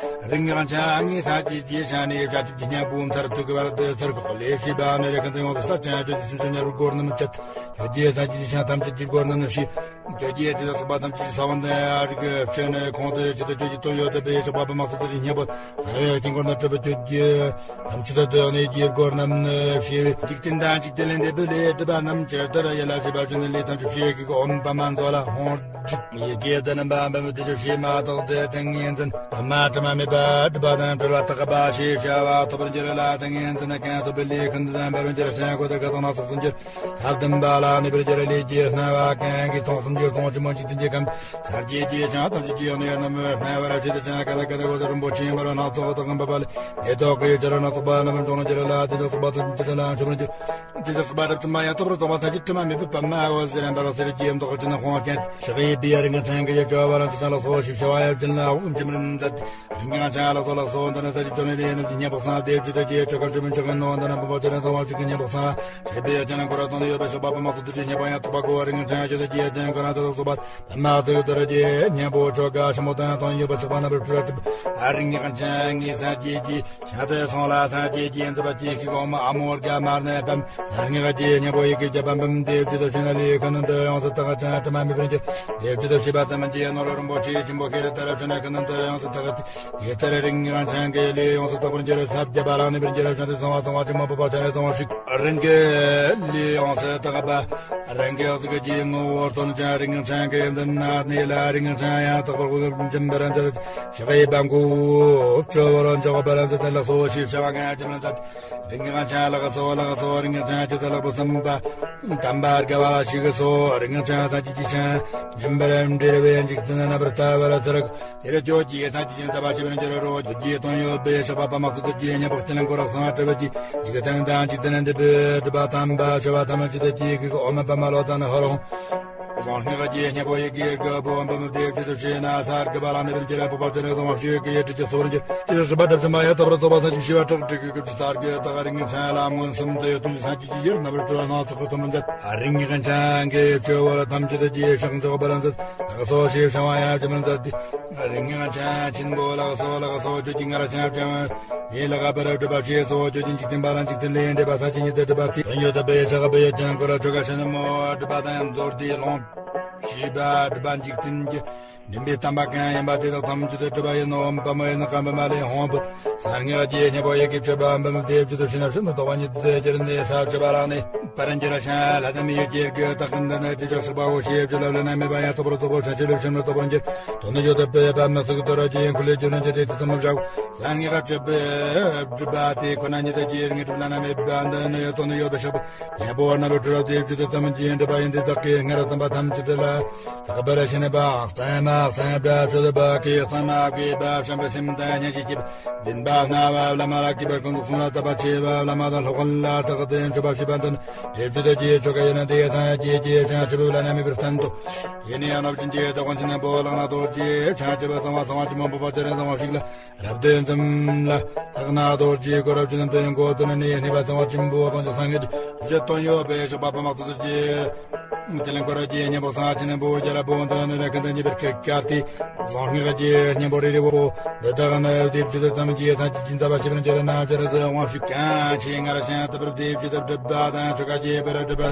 རིགས་ལྔའི་ཚང་ངེས་གསལ་གྱི་རྗེས་ཤ་ནས་བྱ་སྤྱོད་ཀྱི་གཉེན་པོ་མཐར་ཐུག་གི་བར་དུ་ཚུར་ཁོག་ལས་བྱེད་པ་ནི་རེ་ཁན་དུ་ཡོངས་སུ་གསལ་ཅན་གྱི་དུས་སུ་ཉེ་བར་སྒོར་རྣམས་བཅད། ཁྱོད་ཀྱི་ས་ཀྱི་ཤ་ཐམས་ཅད་ཀྱི་སྒོར་རྣམས་ནི་ཕྱི། ཁྱོད་ཀྱི་དེ་དག་སོགས་པ་ཐམས་ཅད་ཀྱི་ས་བོན་དུ་རིགས་ཀྱི་ཕྱོགས་ནས་ཁོང་དུ་ཆུད་དུ་ཁྱོད་ཀྱི་དོན་ཡོད་དུ་པའི་ཆགས་པ་པདྨ་སོགས་དུ་ཞིག་སྙན་པོ་ས་བའི་དཀྱིལ་འཁོར་ན་གྲུབ་པའི་ཁྱོད་ཀྱི་ཐམས་ཅད་དུ་གནས་ཀྱི་སྒོར་རྣམས་ནི་ཕྱི། འཇིག་རྟེན་དང་འཇིག་རྟེན་ལས་འདས་པའི་ལས་སྒྲིབ་པ་རྣམས་ཇི་ལྟར་ཡལ་ལ་ཞི་བར་བྱེད་ནི་ལས་ཐམས་ཅད་ཕྱི་ཡི་གེ་ཨོཾ་པདྨ་མཛོད་ལ་ཧོང་ཡི་གེ་དུ་རྣམ་པ་འབེབས་དུ་ཆུ་ཕྱི་མ་དག་སྟེ་ཏིང་ངེ་འཛིན་པདྨ་དྲི་མ་མེད་པ་སྒྲིབ་པ་དང་བྲལ་བ་དག་པ་ཞེས་བྱ་བ་ཐོབ་པར་འགྱུར་ལ། ཏིང་ངེ་འཛིན་གང་ཐོབ་པའི་ལས་ཀུན་ཏུ་དང་འབར་བར་འགྱུར་ཞིང་གོ་དེ་ཀ་དང་སྣ་ཚོགས་སུ་འགྱུར། ཐབས་བདུན་པ་ལ་གནས་པར་འགྱུར་ལས་ཀྱི་སྣང་བ་གང་གིས་སྟོང་གསུམ་གྱི་སྟོང་ཆེན་མོ་འཇིག་རྟེན་གྱི་ཁམས་སངས་རྒྱས་ཀྱི་ཞིང་ཐམས་ཅད་ཀྱི་གནས་རྣམས་སྣང་བར་བྱེད་དུ་ཅང་ག་ལ་ག་ལ་གོ་དེ་རིན་པོ་ཆེ་འབར་བ་སྣ་ཚོགས་དང་འབབ་པ་ལས་མེ་ཏོག་གི་ཆར་སྣ་ཚོགས་པ་རྣམ་པར་མྱོང་ལ་འགྱུར་ལ། དེ་དག་སོགས་པ་ཐམས་ཅད་ལ་འཆོར་བར་འགྱུར། དེ་དག་སོགས་པ་རབ་ཏུ་མ་ཡང་དག་པར་རྫོགས་པ་སངས་རྒྱས་དྲི་མ་མེད་པའི་པདྨ་འོད་ཟེར་འབར་བ་ཟེར་གྱི་ཡུམ་དག་ཅན་ཧོང་ཁན་ཞི་བའི་པི་ཡ་རིང་ཚན་གྱི་ཡ་བཅོ་བ་རང་ཚུལ་ལ་སོགས་ཤིག་ཤ་བ་ཡབ་ཅན་ལ་དབུགས་འབྱིན་པར་མཛད། རིང་གང་ཆ་ལ་སོགས་ལ་སོགས་འདི་ནི་ས་གཅིག་ཅོ་ནི་རེ་ནི་སྙན་པོ་གསང་སྟེ་བཅུད་དུ་སྐྱེས་ཆོ་གར་ཆོ་མིན་ཆོ་ག་ནོ་འདི་ནི་བུམ་པ་དེ་ནི་ཚང་བ་གཅིག་གི་སྙན་པོ་གསང་། ཞེས་པའི་ཡ་ཅན་ལ་འཁོར་བ་དང་ནི་ཡོད་པའི་ཞགས་པ་པདྨ་སོགས་དུ་ཅི་སྙན་པོ་ཡང་དག་པ་གོ་བ་རིང་གང་ཆ་བཅུད་དུ་སྐྱེས་ཡ་ཅན་གོ་ན་དེ་དག་སོགས་པ་པདྨ་ཐུགས་དར་རྒྱས་སྙན་པོ་ཆོ་ག་ཞིམ་པོ་དང་དོན་ཡོད་པ་ཞགས་པ་རྣམ་པར་འཁྲུལ་བ་གྲུབ། ཨ་རིང་གང་ཆ་ངེས་གསལ་རྒྱས་ཀྱི། ཤ་དེ་སོང་ལ་སངས་རྒྱས་ཀྱི་འདུས་པ་ཅི་ཞིག་འོ་མ་ཨ་མོ་རྒྱ་མར་ནས་པམ། སངས་རྒྱས་ཀྱི་སྙན་པོ་ཡི་གེ་བརྒྱ་པམ་པམ་དེ་བཅུད་དུ་ཕྱིན་ན་ལས་ཁོ་ན་འདི་ཡོངས་སུ་དག་ཅིང་དྲི་མ་མེད་པར་གྱུར། དེ་བཅུད་དུ་ཤེས་པ་ཙམ་གྱིས་ནོར་རིན་པོ་ཆེ་ཆེན་པོ་ཁྱེར་ལྟར་ཕྱིན་ན་ཁོ་ན་འདི་ཡོངས་སུ་དག་སྟེ། དེ་ལྟར་རིང་གང་ཆ་གི་ལས་ཡོངས་སུ་དག་པར་འགྱུར། ས་བརྒྱ་པ་རང་ནས་པར་འགྱུར་ཕྱིན་ཏེ་གསང་བ་གསང་བ་ཆེན་མོ་བབ་པ་ཆ་རེ་གསང་བ་ཞིག་རིང་གི་ལས་ཡོངས་སུ་དག་པ། རང་གི་གཟུགས་ཀྱི་ངོ་བོར་སྟོན་ཅིང་རིང་ཆེན་གྱི་མདུན་ན་གནས་ལ་རིང་ཆེན་ཡང་དག་པར་དབུགས་འབྱིན་པར་མཛད། ཞི་བའི་པང་ཁུག་སྤྱི་བོར་འཇོག་པར་མཛད་དེ་ལགས་སོ་ཞེས་བྱ་བ་གང་ཡང་བྱིན་མཛད། རིང་ཆེན་ལགས་སོ་ལགས་སོ་རིང་ཆེན་ཁྱེད་ལག་པ་བསམ་པ་དམ་པ་དགའ་བ་ཞིག་གསོ། རིང་ཆེན་ས་གཅིག་གི་ཆེན་ཉིན་པར་འབྲེལ་བའི་འཇིག་རྟེན་རྣམ་པར་ལྟ་བར་ཚུར། དེར་ཁྱོད་ཀྱིས་ཐམས་ཅད་ཀྱི་མཛད་པ་ཞི་བར་འགྱུར་རོ། ཁྱོད་ཀྱི་དོན་ཡོད་པའི་ཞགས་པ་པདྨ་ཐུགས་ཀྱི་སྙན་པོ་སྤྱན་ལ་འཁོར་གསང་བ་གྲུབ་པའི་འཇིག་རྟེན་དང་འཇིག་རྟེན་འདས་པའི་སྒྲིབ་པ་དམ་པ་ཞི་བ་ཐམས་ཅད་ཀྱི་ཨོ་མ་པདྨ་ལོ་ཙཱ་ན་ཧ་རོ། གསང་སྔགས་ཀྱི་སྙན་པོ་ཡི་གེ་དགུ་པོ་འབུམ་སྡེབ་བཅུ་དུ་ཕྱེ་ན་ས་དགུ་པ་ལ་ནི་པར་གྱི་རང་བབ་པ་དེ་ནི་གསང་བ་ཞིག་གི་ཡེ་ཁྲི་ཀྱི་སོར་གྱི་དེ་ཞི་བ་གྲུབ་ཅིང་མ་ཡང་དག་པར་རྫོགས་པ་སངས་རྒྱས་ཞི་བ་ཁྲག་ཁྲིག་གི་སྐབས་ཀྱི་སར་གྱི་དག་རིང་ཆེན་ལ་མངོན་སུམ་དུ་ཡོད་དུ་སངས་རྒྱས་ཀྱི་ཡུལ་རྣམ་པར་གྲོལ་བ་སྣ་ཚོགས་ཀྱི་ཐུན་མིན་མཛད། རིང་ངེས་ཀྱང་ཆང་གི་ཆུ་བོར་ཐམས་ཅད་ཀྱི་ཞག་འཇོག་པར་མཛད། ལགས་སོ་ཞེས་བྱ་བ་ཡང་བྱིན་མར་མཛད་དེ། རིང་ངེས་ཀྱང་ཆང་ཆེན་པོ་ལགས་སོ་ལགས་སོ་ཁྱོད་ཀྱི་ངར་ཆང་བྱང་ཡེ་ལ་ག་པར་སྒྲུབ་པ་ཞེས་སོ་ཁྱོད་ཀྱི་འཇིག་རྟེན་པ་རང་འཇིག་རྟེན་ལས་འདས་པ་ས་ཆེན་ཉིད་དུ་སྒྲུབ་པ་དེ་དོན་ཡོད་དུ་པའི་ཞག་པའི་ཡོད་ཀྱང་ཀུ་ར་ཆོ་ག་ཤ་ནི་མོ་སྒྲུབ་པ་དང་མདོར་བསྡུས་ལོངས་ཤེས་པ་སྒྲུབ་པ་འཇིག་རྟེན་གྱི་འདུན་པའི་དམ་པ་གང་ཡིན་པ་དེ་དག་ཐམས་ཅད་དུ་གྲུབ་པ་ཡིན་ནོ། ཨོཾ་པདྨ་ཡེ་ན་ཀ་པདྨ་ལས་ཧོང་བུ། གསང་སྔགས་ཀྱི་སྙན་པོ་ཡི་གེ་བཅུ་པ་འབུམ་སྡེབ་བཅུ་དུ་ཕྱེ་ན་ཕྱི་མི་ལྡོག་པ་ཉིད་དུ་གྱུར་ནས་ས་བཅུ་པ་རང་ནས་པར་འགྱུར་ཞིང་ལྷ་དང་མི་ཡི་སྐྱེ་དགུའི་དག་ཀུན་ཏུ་ནི་དེ་ཅོག་སུ་པ་འོ་ཞེས་བཅུ་ལ་བླ་ན་མེད་པ་ཡང་དག་པར་རྫོགས་པ་ཕྱིན་ཆད་ལས་ཕྱི་མི་ལྡོག་པར་འགྱུར། དོན་ནི་ཡོད་དུ་པའི་པདྨ་སུག་ཏོ་ར་ཅན་ཁུ་ལས་བརྒྱུད་ནས་ཀྱི་དེ་དུ་མི་བཞག་གསང་སྔགས་བཅུ་པའི་བཅུ་པ་དེ་ཁོ་ན་ཉིད་དུ་སྐྱེ་ངེས་གྲུབ་བླ་ན་མེད་པ་འདི་ནི་དོན་ནི་ཡོད་པའི་ཞག་པ། སྙན་པོ་རྣམ་པར་གྲོལ་བ་དེ་བཅུ་དུ་ཙམ་གྱི་འདྲ་བ་ཡིན་ཏེ་བདག་གིས་སྔར་དམ་པ་ཐམས་ཅད་ལ་ལྷག་པར་ཤེས་ནས་པ། གཙང་མ་གཙང་སྦྲ་བཅུ་དུ་པ་གི་གཙང་མ་གི་པ་བྱམས་པའི་སེམས་དང་སྙན་ཞིང་སྐྱིད་པ་འདུན་པ་སྣང་བ་བླ་མ་ལ་གུས་པར་ཀུན་ཏུ་གསུང་ལ་དད་པ་ཆེ་བ་བླ་མ་དང་སློབ་དཔོན་ལ་གྲགས་ཏེ་མཆོད་པ་ཞུས་པ་འདི་ནི་དེ་བཅུ་དུ་གི་ཆོ་ག་ཡིན་ན་དེ་ཡང་ཚང་ཡང་སྐྱེས་ཀྱི་ཆང་ཆུ་བོ་བླ་ན་མེད་པར་བསྟན་ཏོ། ཡེ་ནས་ཡང་རབ་ཅན་གྱི་བདག་དབང་ཆེན་པོ་ལག་ན་རྡོ་རྗེ་ཆང་ཆུ་བོ་གཙང་བ་གཙང་བ་ཆེན་མོ་འབོག་པ་ཅན་གཙང་བ་ཞིག་ལ། རབ་བདུན་ཙམ་ལ་ལྷག་ན་རྡོ་རྗེ་གོ་རབ་ཅན་དོན་གོ་དོན་ནི་གནས་པ་གཙང་བ་ཆེན་པོ་དང་ཅི་སངས་རྒྱས་ཀྱི་དོན་ཡོད་པའི་ཞགས་པ་པདྨ་ཐུགས་རྗེ། དེ་ལས་གོ་རབ་ཀྱི་སྙན་པོ་གསང་ཆེན་པོ་རྒྱ་རབ་པོ་འདི་ནི་ལས་ཀུན་ཏུ་ཉེ་བར་ཁྱབ་སྟེ། གསང་སྔགས་ཀྱི་སྙན་པོ་རི་རི་བོ་འདི་དག་ནི་དེ་བཅུ་དུ་ཙམ་གྱི་ཐམས་ཅད་ཀྱི་མཛད་པ་ཞི་བར་འགྱུར་ན་འགྱུར་ཟེར་དབང་ཕྱུག་གང་ཆེ་སྔར་བཞིན་དུ་བར་དེ་བཅུ་དུ་སྒྲུབ་པ་དང་ཆོ་ག་རྒྱས་པར་སྒྲུབ་པ་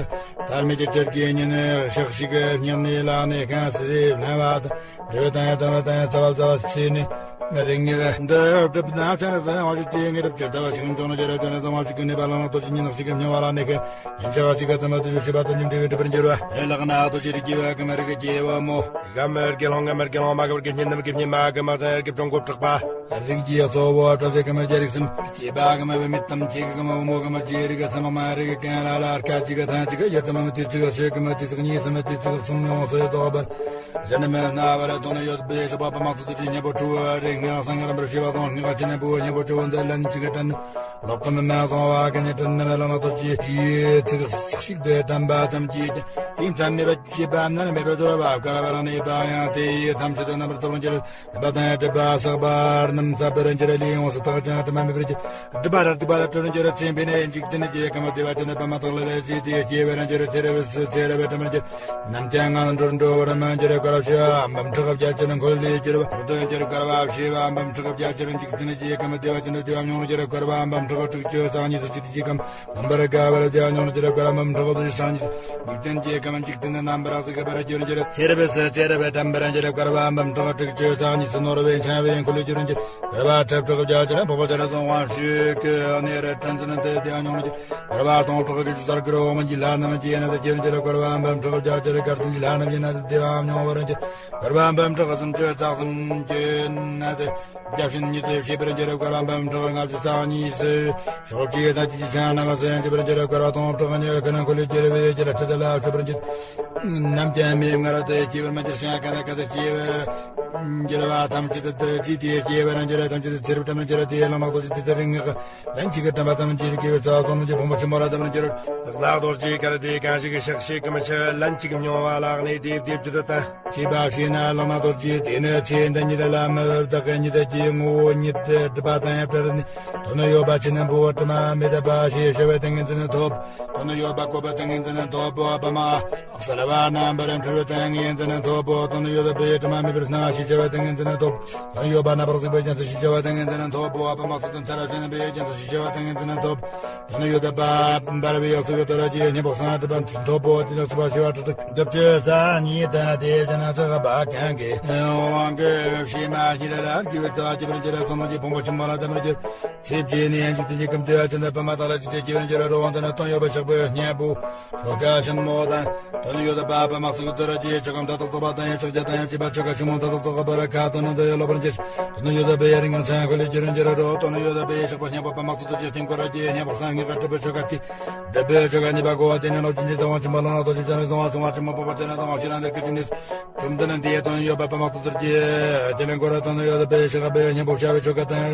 ཐར་མེད་ཀྱི་ཆར་གྱི་ཉིན་ཞག་ཞིག་གི་སྙིང་ནས་ལག་ནས་གང་སྲིད་ལྷན་བ་དང་། རེ་བ་དང་ཡང་དམ་བ་དང་ཡང་རྩ་བ་རྩ་བ་ཕྱེ་ནས་རིང་ངེས་འདི་སྒྲུབ་ན་ཆ་ནས་ས་ཡང་བ་ཞིག་དེ་ངེས་སྒྲུབ་ཅེས་ལྟ་བ་ཞིག་འབྱུང་ན་རྒྱ་རབ་ཅན་ནས་གཙང་བ་ཞིག་གི་གནས་པ་ལ་ནག་ཏོ་ཞིག་ཉིན་ནག་ཞིག་གི་སྨྱོ་བ་ལ་གནས་ཁན་ཉིན་ཞག་ཞིག་གི་ཙམ་དུ་ཞི་བ་ཙམ་ཉིད་འབྲས་བུ་འགྲུབ་པར་འགྱུར་བ། ཨེ་ལག་ན་ཏོ་ཞིག་རིག་གི་བ་གི་མ་རིག་གི་བ་མོ། ག་མེར་གི་ལྷོང་ང་མེར་གི་ལྷོང་མ་གི་བར་གི་ཉིན་ནམ་གི་ཉིན་མ་གི་མ་དང་གི་གྲོང་གོ་དྲག་པ། རིགས་ཀྱི་གཙོ་བོ་བྲམ་ཟེ་ཀུ་མ་རྒྱལ་རིགས་སམ། སྐྱེས་པ་ཀུ་མ་བུད་མེད་དམ། ཁྱེད་ཀྱི་ཀུ་མ་བུ་མོ་ཀུ་མ་རྒྱལ་རིགས་སམ། མ་རིགས་ཀན་ལ་ལ་ཁ་ཅིག་གི་ཐང་ཅིག་གི་ཡི་དམ་མི་དེ་ཅིག་གི་ཤེས་ཀུ་མ་དེ་ཅིག་གཉིས་སམ་དེ་ཅིག་གསུམ་ཡོང་སོ་ཡོད་དོགས་པར། གཞན་མི་སྣ་བར་དོན་ཡོད་པའི་ཤོ་པ་པ་མ་སོ་དེ་ཅིག་ཉེ་པོ་ཁྲུ་བ་རེ་ངག་སང་རམ་པར་ཤེས་པ་དང་ངག་ཆེན་པོ་ཉེ་པོ་ཆུ་བོ་འདི་ལན་ཅིག་གི་དྲན། ལོག་གམ་མ་སོང་བ་ཀུན་ནས་དྲན་ནམ་ལ་ལ་དོ་ཅི་ཡི་ཚིག་ཞིག་དེ་དམ་པ་ཙམ་གྱིས་ཀྱང་ཡིན་ཙམ་མེད་པ་སྐྱེས་པ་ནར་མེད་པར་འདོར་བ་བཀར་བ་རང་ནས་པ་ཡང་དེ་ཡི་ཐམས་ཅད་དུ་རྣམ་པར་དག་པར་འགྱུར། སྦ་དང་སྒྲིབ་པ་བསགས་པ་རྣམས་བསྲབ་པར་འགྱུར། ལས་ཡོངས་སུ་དག་ཅིང་དྲི་མ་མེད་པར་འགྱུར། སྒྲིབ་པ་ར་སྡིག་པ་ལ་སྤྲོ་བར་འགྱུར། ཚེ་འཕོས་ནས་འཇིག་རྟེན་གྱི་ཁམས་བདེ་བ་ཅན་དུ་པདྨ་ཐོག་ལ་ལས་བྱེད་དེ་སྐྱེ་བར་འགྱུར། ཚེ་རབས་སུ་ཚེ་རབས་དྲི་མར་འགྱུར། ནམ་མཁའ་ངང་དུ་འགྲོ་བར་མི་འགྱུར། བསྐལ་པ་འབུམ་ཕྲག་བརྒྱ་ཅན་འཁོར་ལོས་སྒྱུར་བ་འོག་ཏུ་འགྱུར། བསྐལ་པ་བྱེ་བ་འབུམ་ཕྲག་བརྒྱ་ཅན་འཇིག་རྟེན་གྱི་ཁམས་བདེ་བ་ཅན་དུ་བདེ་བ་མྱོང་འགྱུར། བསྐལ་པ་འབུམ་ཕྲག་དྲུག་ཅུ་རྩ་གཉིས་སུ་སྐྱེ་དེ་ཁམས་མངོན་པར་དགའ་བར་བདེ་བ་མྱོང་འགྱུར། བསྐལ་པ་འབུམ་ཕྲག་དྲུག་ཅུ་རྩ་གཉིས་སུ་འཇིག་རྟེན་གྱི་ཁམས་འཇིག་རྟེན་དུ་རྣམ་པར་གཟིགས་པར་འགྱུར་འགྱུར། ཚེ་རབས་སུ་ཚེ་རབས་དྲི་མར་འགྱུར། བསྐལ་པ་འབུམ་ཕྲག་དྲུག་ཅུ་རྩ་གཉིས་སུ་ནོར་བུ་འཕྱང་བའི་འཁོར་ལོས་སྒྱུར་འགྱུར། བསྐལ་པ་ཁྲི་ཕྲག་བརྒྱ་ཅན་འཕགས་པ་སྤྱན་རས་གཟིགས་དབང་ཕྱུག་གི་གནས་རི་ཁྲི་འཛིན་དུ་བདེ་བ་མྱོང་འགྱུར། བསྐལ་པ་སྟོང་ཕྲག་བརྒྱད་ཅུ་རྩ་དགུ་རུ་འོག་མིན་གྱི་ལྷ་རྣམས་ཀྱི་ཡན་ལག་ཏུ་སྐྱེ་འགྱུར། བསྐལ་པ་འབུམ་ཕྲག་བརྒྱ་ཅན་དཀར་གསལ་གྱི་ལྷ་རྣམས་ཀྱི་ཡན་ལག་ཏུ་བདེ་བ་མྱོང་བར་འགྱུར། བསྐལ་པ་འབུམ་ཕྲག་སུམ་ཅུ་རྩ་གསུམ་གྱི་ཡན་ལག་ཏུ་བརྒྱ་བྱིན་ཉིད་དུ་སྐྱེ་བར་འགྱུར། བསྐལ་པ་འབུམ་ཕྲག་ལྔ་བཅུ་རྩ་གཉིས་སུ་ཕྱོགས་བཅུའི་ས་བཅུ་གི་ཆ་རྣམས་སུ་སྐྱེ་བར་འགྱུར། བསྐལ་པ་སྟོང་ཕྲག་ཉི་ཤུ་ཀ་ནང་འཁོར་ལོས་སྒྱུར་བའི་རྒྱལ་ཁྲི་དེ་ལ་མཆོད་པར་འགྱུར། ནམ་མཁའ་མེ་ལྔ་རུ་དུ་སྐྱེ་བར་མི་འགྱུར་ཞིང་། ཀ་ན་ཀ་དུ་སྐྱེ་བར་འགྱུར་བ་ཐམས་ཅད་དུ་དུ་ཅི་དེ་སྐྱེ་བར་འགྱུར། ཐམས་ཅད་དུ་ཚེ་རབས་དྲི་མར་འགྱུར། དེ་ལ་མ་གཏོགས་ཅི་དེ་དུ་རིང་ངག་ལན་གཅིག་གི་དྲན་པ་ཙམ་གྱིས་སྐྱེ་བའི་རྩ་བ་སོང་གྱི་ཕུང་པོ་ཆེན་པོ་ལ་དམ་པར་འགྱུར། ལག་ལ་རྡོ་རྗེ་དཀར་དེ་གང་ཞིག་གི་ཤག་ཤེས་ཀུན་མི་ཆུ་ལན་གཅིག་མྱོང་བ་ལ་གནས་དེ་སྡེབ་ཅི་དུ་བལྟ། ཅེས་པ་ཞེ་ན་ལག་ན་རྡོ་རྗེ་དེ་ནི་ཚེ་འདི་ཉིད་ལ་མི་བདག་གི་ཉིད་ཀྱི་ངོ་བོ་ཉིད་དུ་སྒྲིབ་པ་དང་ཡང་བྲལ་ནས་དོན་ཡོད་པ་ཆེ་ན་འབུལ་བ་དྲི་མ་མེད་པ་ཞེས་བྱ་བའི་ཏིང་ངེ་འཛིན་ཐོབ། དོན་ཡོད་པ་བཀོད་པའི་ཏིང་ངེ་འཛིན་ཐོབ་པོ་པདྨ་གསལ་བ་རྣམ་པར་འཕྲུལ་བའི་ཏིང་ངེ་འཛིན་ཐོབ་པོ། དོན་ཡོད་པའི་དྲི་མ་མེད་པར་སྣང་ཞེས་བྱ་བའི་ཏིང་ངེ་འཛིན་ཐོབ། དོན་ཡོད་པ་རྣམ་པར་གཟིགས་པའི་རྒྱན་དུ་ཞེས་བྱ་བའི་ཏིང་ངེ་འཛིན་ཐོབ་པོ། པདྨ་གསལ་སྟོང་མཐར་ཕྱིན་པའི་རྒྱན་དུ་ཞེས་བྱ་བའི་ཏིང་ངེ་འཛིན་ཐོབ། དོན་ཡོད་པ་འབར་བའི་གཡོ་ཟོལ་གྱི་དོ་ར་གྱི་སྙིང་པོ་གསང་སྒྲིབ་པ་ཐོབ་པོ། དེ་ལ་སོགས་པ་ཞི་བ་ཁྲི་དྲུག་སྒྲུབ་བྱེད་རྩ་གཉིས་དང་དེ་བཞིན་གཤེགས་པ་གང་གི་དབང་གི་བྱེ་མ་གཉིས་ལ་ལར་གྱི་བའི་རྩ་བ་སྐྱེ་བར་འགྱུར། གསང་སྔགས་ཀྱི་ཕུང་པོ་ཆེན་པོ་ལ་དམ་པར་གྱུར། ཚེ་སྐྱེས་ནས་ཡང་འཇིག་རྟེན་གྱི་ཁམས་བདེ་བ་ཅན་དུ་པདྨ་དག་ལ་ཇི་སྐྱེ་སྐྱེ་བར་འགྱུར་རོ། དེ་ནི་དོན་ཡོད་པ་གཤེགས་པའི་སྙིང་པོ་ཆོ་ག་ཆེན་མོ་དང་། དོན་ཡོད་པ་པདྨ་གསལ་གྱི་དོ་ར་གྱི་ཆོ་ག་མཐའ་དག་རྫོགས་པ་དང་ཡང་ཕྱག་རྒྱ་དང་ཡང་བཅས་པ་ཆོ་ག་ཆེན་མོ་མཐའ་དག་རྫོགས་པར་ཁ་ཏོན་ནོ་དོན་ཡོད་ལོག་པར་འགྱུར། དོན་ཡོད་པ་ཡ་རིང་ངང་ཚང་ཁོ་ལས་ཀྱི་རིང་འགྱུར་རོ། དོན་ཡོད་པ་ཡ་གཤེགས་པ་སྙིང་པོ་པདྨ་གསལ་གྱི་སྟེང་སྐོར་ར་གྱི་སྙིང་པོ་གསང་སྔགས་སྒྲུབ་པའི་ཆོ་ག་སྟེ། སྒྲུབ་པའི་ཆོ་ག་གཉིས་པ་གོ་བ་དེ་ནི་ལོག་ཅན་གྱི་ཚེ་དབང་ཆེན་པོ་ལག་ན་རྡོ་རྗེ་སྤྱན་རས་གཟིགས་དབང་གསང་བ་ཆེན་པོ་འཕགས་པ་སྤྱན་རས་གཟིགས་དབང་ཕྱི་ནང་འདིར་སྐད་ཅིག་གཉིས་སུ། བཅོམ་ལྡན་འདས་དོན་ཡོད་པ་པདྨ་གསལ་གྱི་དེ་ལས་འགོ་ར་དོན་ཡོད་པའི་ཤེས་རབ་པའི་སྙིང་པོ་བྱ་བའི་ཆོ་ག་དང་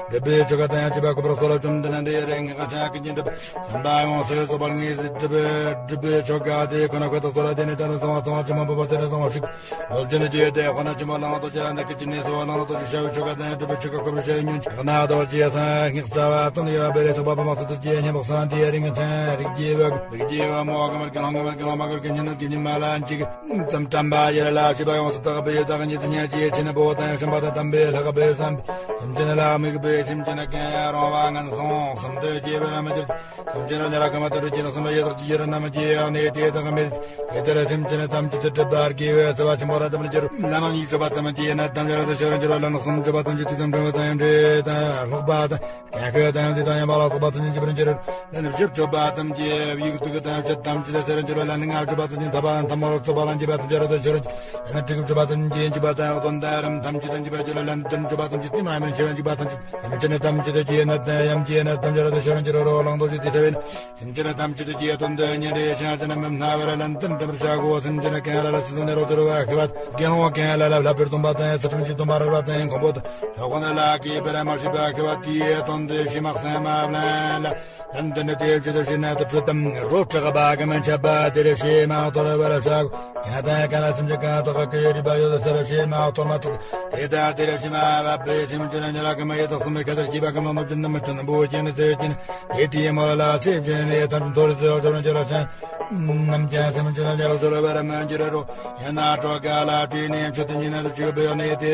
སྒྲུབ་པའི་ཆོ་ག་དང་ཡང་བཅས་པ་གོ་བར་གསོལ་ལོ། བཅོམ་ལྡན་འདས་རེ་ངེས་ཁ་ཆ་ཀུན་གྱི་འགྲུབ་བསམ་པ་ཡོངས་སུ་རྫོགས་པར་ངེས་སུ་སྒྲུབ་པའི་སྒྲུབ་པའི་ཆོ་ག་དེ་ཁོ་ན་ཁོ་ཐག་གསོལ་ལོ། དེ་ནས་ད་ནི་གསང་བ་གསང་བ་ཆེན་པོ་འཕགས་པ་སྤྱན་རས་གཟིགས་དབང་ཕྱུག་ལོ་ཅན་རྒྱུད་སྡེ་དཔོན་ཆེན་པོ་ལག་ན་རྡོ་རྗེ་ལ་འདི་སྐད་ཅིག་གཉིས་སུ། ལག་ན་རྡོ་རྗེ་བྱ་བའི་ཆོ་ག་དང་ཡང་སྒྲུབ་པའི་ཆོ་ག་བསྐུལ་བྱ་ཡི་ཉོན་ཅིག་ལག་ན་རྡོ་རྗེ་གསང་སྔགས་རྩ་བ་དོན་ཡོད་པའི་རེ་ཆོག་པ་པདྨ་གསལ་གྱི་སྙིང་པོ་གསང་དེའི་རིང་ཚན་རིགས་ཀྱི་བུ་རིགས་ཀྱི་བུ་མོ་གི་མར་གྱི་ལོང་གི་མར་གྱི་ལོང་མ་གི་གི་ཉིན་ནོར་གྱི་ཉི་མ་ལ་འཇིག་ཙམ་དྲན་པ་ཡར་ལ་བྱེད་པ་ཡོངས་སུ་དག་པའི་བདག་ཉིད་ཉེར་གཅིག་ཆེན་པོ་དང་ཤམ་པ་དང་དམ་པའི་ལྷག་པའི་བསམ་པས་སེམས་ཅན་ལ་དམིགས་པའི་སེམས་ཅན་ཀུན་རུང་བ་ངན་སོང་གསུམ་དུ་སྐྱེ་བའི་ལམ་དེར། སེམས་ཅན་ལ་ཉེ་རབས་ཀུན་མ་དོར་རྒྱུ་ནི་གསུམ་པ་ཡི་དྭགས་ཀྱི་ཡུལ་རྣམས་ཀྱི་ཡང་གནས་དེ་དག་མེད། དེ་ལྟར་སེམས་ཅན་ཐམས་ཅད་དུ་སྒྲིབ་པ་དགེ་བའི་རྩ་བ་ཆེན་པོ་ར་དམ་པར་གྱུར། ལམ་རྣམ་གཉིས་སྒྲུབ་པ་ཙམ་གྱིས་ཡིན་ན་དམ་བཅའ་ར་དང་ཤེས་རབ་འགྱུར་བ་ལམ་གསུམ་སྒྲུབ་པ་ཙམ་གྱིས་དུས་ཙམ་དྲན་པ་དང་ཡང་འབྲེལ་དང་ལྷག་པ་དང་། གང་ཤེས་དང་དེ་དང་ཡང་མ་ལ་སོགས་པ་ཐམས་ཅད་ཅི་བར་འགྱུར། ལན་བཞི་སྤྱོད་པ་ཙམ་གྱིས་ཡིག་ཐུག་དང་བཤད་ཐམས་ཅད་ཟེར་འགྱུར་བ་ལན་ལྔ་སྤྱོད་པ་ཙམ་གྱིས་ཐོབ་པ་ཐོབ་པ་ལ་འགྱུར་བ་ཐམས་ཅད་ར་དང་ཤེས་རབ་འགྱུར། ལན་དྲུག་སྤྱོད་པ་ཙམ་གྱིས་འཇིགས་པ་དང་གདོན་དང་རིམས་ཐམས་ཅད་དང་འཇིགས་པར་འགྱུར། ལན་བདུན་སྤྱོད་པ་ཙམ་གྱིས་ཏིང་ངེ་འཛིན་ཤེས་པ་འཇིགས་པ་ཐམས་ཅད། སེམས་ཅན་ཐམས་ཅད་ཀྱི་ཡན་ལག་དང་ཡང་ཅི་ཡན་ལག་ཐམས་ཅད་ར་དང་ཤེས་རབ་འགྱུར་རོ། ལང་དོ་ཅི་དེ་ལྟ་བས་ན། སེམས་ཅན་ཐམས་ཅད་ཀྱི་དོན་དུ་ཉིན་རེ་ཞིང་ཅན་མི་སྣང་བར་ལན་བདུན་བདུན་པར་བྱ་དགོས། སེམས་ཅན་གང་ལ་ལ་སྲིད་དུ་ནི་རོགས་ཟེར་བ་ཤེས་པ། དགེ་སློང་གང་ལ་ལ་བསླབ་པར་སྟོན་པ་དང་ཡང་ཚུལ་ཁྲིམས་ཀྱི་སྟོན་པ་རགས་པ་དང་ཡང་གོང་པོ་དང་ལྷ་ཁོ་ན་ལ་གུས་པར་མ་བྱས་པ་ཤེས་པ། དེའི་དོན་དུ་ཕྱི་མ་གསང་བ་ལན་ལ་ལན་བདུན་དེ་ཅི་ལྟར་ཞེ་ན་དུར་ཁྲོད་དམ་རོ་དྲག་པ་གིས་མི་འཆབ་པ་དེར་ཕྱི་མ་གཏོར་བར་བྱ་དགོས། གང་དང་གང་ལ་སེམས་ཅན་གང་དག་གི་རུས་པ་ཡོད་ཟེར་ཕྱི་མ་གཏོར་མ་ཐག་དེ་དང་དེར་ཕྱི་མ་བབས་པའི་སེམས་ཅན་ཉེ་རབས་ཀུན་མ་ཡི་དྭགས་གསུམ་པའི་ཁ་ཟེར་སྐྱེས་པ་ཀུན་ལ་གནོད་ཅན་ནི་མི་ཆུན་པོ་ཅན་ནི་ཟེར་གྱིན། དེ་དེའི་མོ་ལ་ལ་ཚེ་བཞིན་ནས་ཐམས་ཅད་མཐོ་རིས་སུ་ཡོད་ཆོག་ན་ཅི་ར་ཤང་། ནམ་ཀྱང་སེམས་ཅན་ལ་ལེགས་སོ་བར་མ་འགྱུར་རོ། ཡང་ན་གྲོ་ག་ལ་བྲིས་ནས་མཆོད་དེ་ཉིན་ནས་བཅུག་པའི་གནས་དེ་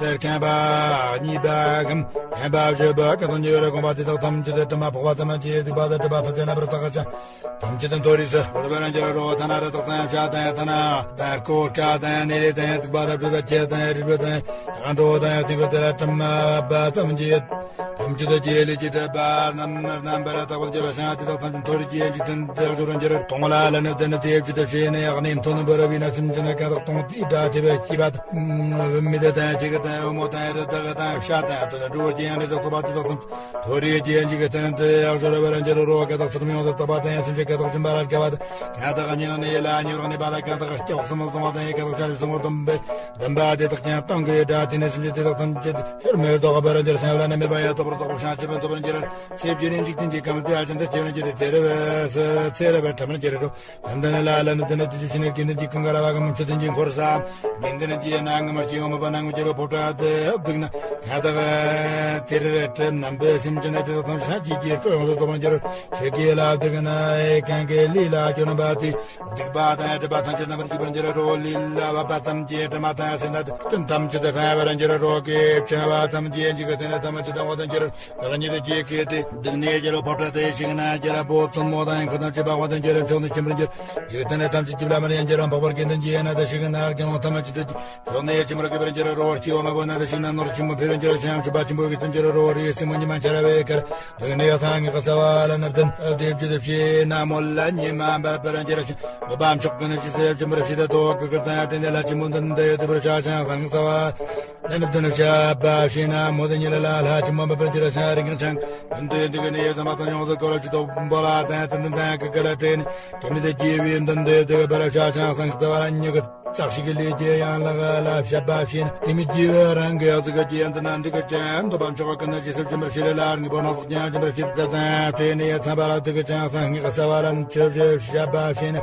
རེ་མཁན་པ་གཉིས་པ་གམ་མཁན་པ་བཞི་པ་ག་དང་ཉེ་བར་དགོངས་པ་དེ་དག་ཐམས་ཅད་དྲི་མ་ཕོག་པ་ཙམ་གྱིས་སྡིག་པ་དང་སྒྲིབ་པ་ཐམས་ཅད་རྣམ་པར་དག་ཅིང་། ཐམས་ཅད་མཐོ་རིས་སུ་བར་མ་འགྱུར་རོ། ཐ་ན་རི་དྭགས་དང་བྱ་དང་ཐ་ན་དར་ཀོ་ཁྲ་དང་ནེ་རེ་དང་ཐིགས་པ་དང་བྲུ་དང་ཁྱེར་དང་རིལ་བུ་དང་ཡང་འགྲོ་དང་ཡང་སྟེང་གི་དེ་ལ་དྲི་མ་བབས་པ་ཙམ་གྱིས། ཐམས་ཅད་དགེ་ལེགས་ཀྱི་སྒྲིབ་པ་རྣམ་རྣམ་པར་དག་པར་འགྱུར་བ་ཞིང་དེ་དག་ཐམས་ཅད་མཐོ་རིས་ཀྱི་འཇིག་རྟེན་དུ་གཟུགས་རུ་འགྱུར། གཏོང་ལ་ལ་ནི་བདེན་དེ་བཅུད་དུ་བྱས་ནས་གནས་མཐོ་ནི་འབུར་བའི་ན་སེམས་ཅན་ནི་ཀ་དག་གཏོང་དེའི་སྒྲ་ཐོས་པས་སྐྱིད་པ་དང་། བུད་མེད་དང་ཁྱི་ག་དང་བུ་མོ་དང་རི་དྭགས་དང་བྱ་དང་དོ་དང་འགྲུལ་བ་ཅན་ཡང་ལས་སུ་གཏོགས་པ་དེ་དག་ཐམས་ཅད་མཐོ་རིས་ཀྱི་འཇིག་རྟེན་དུ་གཟུགས་རུ་འགྱུར་རོ། ཀ་དག་ཚུལ་ཁྲིམས་ཡོངས་སུ་དག་པ་དང་སེམས་ཅན་ཀ་དག་སྦྱིན་པ་ལ་དགའ་བ་དང་། ཀ་དག་གཉེན་ནི་ལ་ཉེ་བར་གནས་པ་དང་། ཀ་དག་སྐྱབས་སུ་སོང་བ་དང་། ཀ་དག་བྱང་ཆུབ་སོང་བར་འདོམས་པའི་འདུན་པ་དེ་དག་ཀྱང་གཏོང་གི་སྒྲ་དེ་ནི་སེམས་ཅན་དེ་དག་ཐམས་ཅད་ཕྱིར་མི་ལྡོག་པར་འགྱུར་ཞིང་བླ་ན་མེད་པ་ཡང་དག་པར་རྫོགས་པའི་བྱང་ཆུབ་ཏུ་འགྲོ་བར་འགྱུར། ཚེ་བཅུ་ནི་འཇིག་རྟེན་གྱི་ཁམས་དེ་ཨ་ཅན་དུ་སྐྱེ་བར་འགྱུར་ཏེ། དེ་རུ་ཚེ་རབས་ཕྲ་མར་འགྱུར་རོ། ད་འདི་ནི་ལ་ལ་ནི་འདི་ནི་དུས་ཀྱི་ཕྱི་ནི་དགེ་འདུན་གྱི་ཀུན་དགའ་ར་བ་གི་མུ་མཆུ་ལྡན་གྱི་འཁོར་ས། དགེ་འདུན་གྱི་སྣང་ངམ་སྐྱེ་བ་མོས་པ་སྣང་ངམ་སྐྱེ་བ་ཕོ་བྲང་དུ་བསྡུགས་ན། ཀ་དག་དེར་བྲལ་རྣམ་པའི་སེམས་ཅན་དེ་དག་ཐམས་ཅད་ཀྱི་སྤྲོ་ཡོངས་སུ་རྫོགས་པར་འགྱུར། ཆོས་ཀྱི་ལ་བསྡུགས་ན་གང་གི་ལུས་ལ་གྱོན་པ་དེ། སྡིག་པ་དང་སྒྲིབ་པ་ཐམས་ཅད་རྣམ་པར་འཇིག་པར་འགྱུར་རོ། ལུས་ལ་བབ་པ་ཙམ་གྱིས་དྲི་མ་དང་སེར་སྣ་དང་སྐྱོན་ཐམས་ཅད་ཕམ་པར་འགྱུར་རོ། སྐེ་བཅིངས་པ་ཙམ་གྱིས་འཇིག་རྟེན་ཐམས་ཅད་དང་བ་དང་འགྱུར། བདག་ཉིད་ཀྱི་སྐེ་དེ་བསྡིགས་ནས་རྒྱལ་པོ་ཕོ་བྲང་དུ་ཞིག་ན་རྒྱལ་པོ་བཙུན་མོ་དང་ཁུ་ཐམས་ཅད་པགས་པ་དང་འགྱུར། མཆོག་ནི་ཆེན་པོར་འགྱུར། འཇིག་རྟེན་ཐམས་ཅད་ཀྱི་བླ་མར་ཡང་འགྱུར། འཕགས་པ་དགེ་འདུན་གྱི་ཡན་ན་དུ་ཞིག་ན་དགེ་སློང་ཐམས་ཅད་དུ་མཆོག་ནི་ཆེན་པོར་གུས་པར་འགྱུར་རོ། སྐྱེ་བ་མེད་པ་ན་དུ་ཞིག་ན་ནོར་ཆེན་པོ་འཕེལ་བར་འགྱུར། བྱང་ཆུབ་པ་ཆེན་པོའི་དགེ་སློང་འགྱུར་རོ། རིའི་རྩེ་མོ་ཉི་མ་འཆར་བའི་ཁར། དེ་ནས་སངས་རྒྱས་ཀྱི་རྩ་བ་ལ་ནི་བདུན་ཨ་བདེ་བཅུ་དུ་ཕྱེ་ན་མོ་ལ་ཉི་མ་འབར་བར་འགྱུར་ཞིང་། འདོད་པ་མཆོག་ཀུན་ནས་ཅི་སེ་ཅི་འབར་ཞིང་དུ་དོ་ཀུ་ཀུར་དང་སྤྲིན་དེ་ལྷ་ཆེན་མོ་འདི་འདི་ཡོད་དུ་བར་ཤ་ཞང་སངས་རྩ་བ་ལ་ནི་བདུན་བཤད་པ་ཕྱེ་ན་མོ་དེ་ཉི་ལ་ལ་ལྷ་ཆེན་མོ་འབར་བར་འགྱུར་ཞིང་རིགས་ཀྱང་ཆང་འདི་འདི་གི་ནི་ཡོད་ཙམ་པ་དང་ཡོངས་སུ་བསྐོར་ཅི་དོ་འབོ་ལ་དང་དུན་དུན་དང་ཀུ་ཀུ་ལ་སྤྲིན་དེ་མི་དེ་རྒྱས་པའི་འདི་འདི་དུ་བར་ཤ་ཞང་སངས་རྩ་བ་ལ་ཉི་གི་ཙག་ཤིག་གི་ལས་ཀྱི་ཡང་ལག་ལ་བཤད་པ་བྱིན། དེ་མི་རྒྱུ་རང་གི་ཡག་ཙི་གི་རྒྱན་དུ་ན་འདི་གི་ཅན་འདོད་པ་མཆོག་ཀུན་ནས་ཅི་སེ་ཅི་འབར་ཞིང་ལ་ལར་ངེས་པོ་ནག་ཙོག་ཀྱང་ཅི་འབར་ཞིང་དུ་དང་སྤྲོས་ནས་ཚངས་པ་ལ་འདི་གི་ཅན་སངས་རྩ་བ་ལ་ཆོས་ཞེས་བཤད་པ་བྱིན།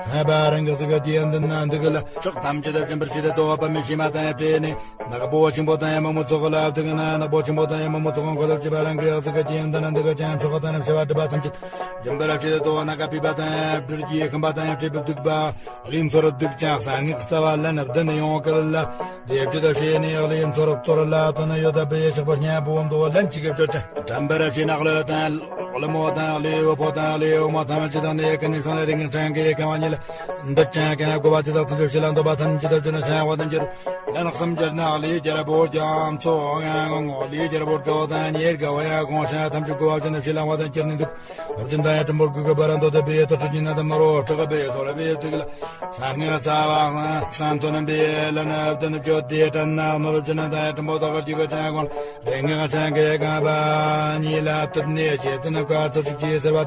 ཚངས་པ་རང་གི་ཙི་གི་རྒྱན་དུ་ན་འདི་གི་ལ་ཕྱོགས་ཐམས་ཅད་དུ་ཅི་འབར་ཞིང་དུ་དོ་བ་མི་ཤེས་མ་དང་སྤྲོས་ནས། ནག་པོ་ཆེན་པོ་དང་ཡང་མི་མོ་ཚོགས་ལ་འདི་གི་ན་ནག་པོ་ཆེན་པོ་དང་ཡང་མི་མོ་ཚོགས་འཁོར་ལ་ཅི་འབར་རང་གི་ཡག་ཙི་གི་རྒྱན་དུ་ན་འདི་གི་ཅན་ཕྱོགས་དང་ནམ་ཤ་བ་སྒྲིབ་པ་ཐམས་ཅད་ཅི་འབར་ཞིང་དུ་དོ་ན་ཀ་པི་པ་དང་ཡང་སྦྲུལ་གྱི་ཁམས་པ་དང་ཡང་སྤྲེལ་པའི་གདུག་པ། ལས་མཚོར་གདུག་ཅིང་སངས་རྒྱས་རྩ་བ་ལན་བདུན་ཡོངས་ཀུན་ལ་བདེ་བཅུ་དུ་ཕྱེ་ནས་ལས་མཚོར་གཏོར་ལ་དོན་ཡོད་པའི་ཕྱག་པ་སྙན་པོ་མདོ་ལན་གཅིག་གི་བཅོལ་ཅིང་དྲན་པར་བྱས་ན་ཀླུ་དང་ཀླུ་མོ་དང་ཀླུའི་བུ་ཕོ་དང་ཀླུའི་བུ་མོ་ཐམས་ཅད་དང་ནི་ཀུན་ནས་བྱུང་ནས་རིང་ཅན་གྱི་ཁམས་ཉིད་ལ་འདི་ཅན་གྱི་དགོས་པ་དེ་དག་ཐམས་ཅད་ཕྱི་ལ་འདོད་པ་ཐམས་ཅད་དུ་བྱོན་ནས་བྱང་བ་དང་འགྱུར། ལན་གསུམ་གྱི་ནག་ལས་རྒྱལ་པོ་རྒྱ་མཚོ་ངང་ངོ་ལས་རྒྱལ་པོ་དགའ་བོ་དང་ཉེར་དགའ་བོ་ཡང་གོང་ཆེན་ཐམས་ཅད་དགོས་པ་བྱོན་ནས་ཕྱི་ལ་བ་དང་འགྱུར་ནས་འདུག་ནོར་སྦྱིན་དང་ཡང་ཀྲུང་པོར་གུས་གུས་པར་འདོད་དེ་བེའི་དུར་ཁྲོད་ཀྱི་ནང་དུ་མ་རོ་ཁྲག་བེའི་སོར་བེའི་དུག་ལ་ས་ངེ་ཚ་བ་སང་དོན་བེའི་ལ་ན་བདུན་བཅོ་དེ་དྲན་ན་ནོར་སྦྱིན་དང་ཡང་ཀྲུང་པོ་དག་གི་གི་ཅན་གོང་རེ་ངེ་གང་ཆང་གི་གང་བ་ཉིད་ལ་བཏུབ་ནས་ཞེས་དུ་ནི་བཀའ་ཚུལ་ཞིག་ཅེས་ཟེར་བ་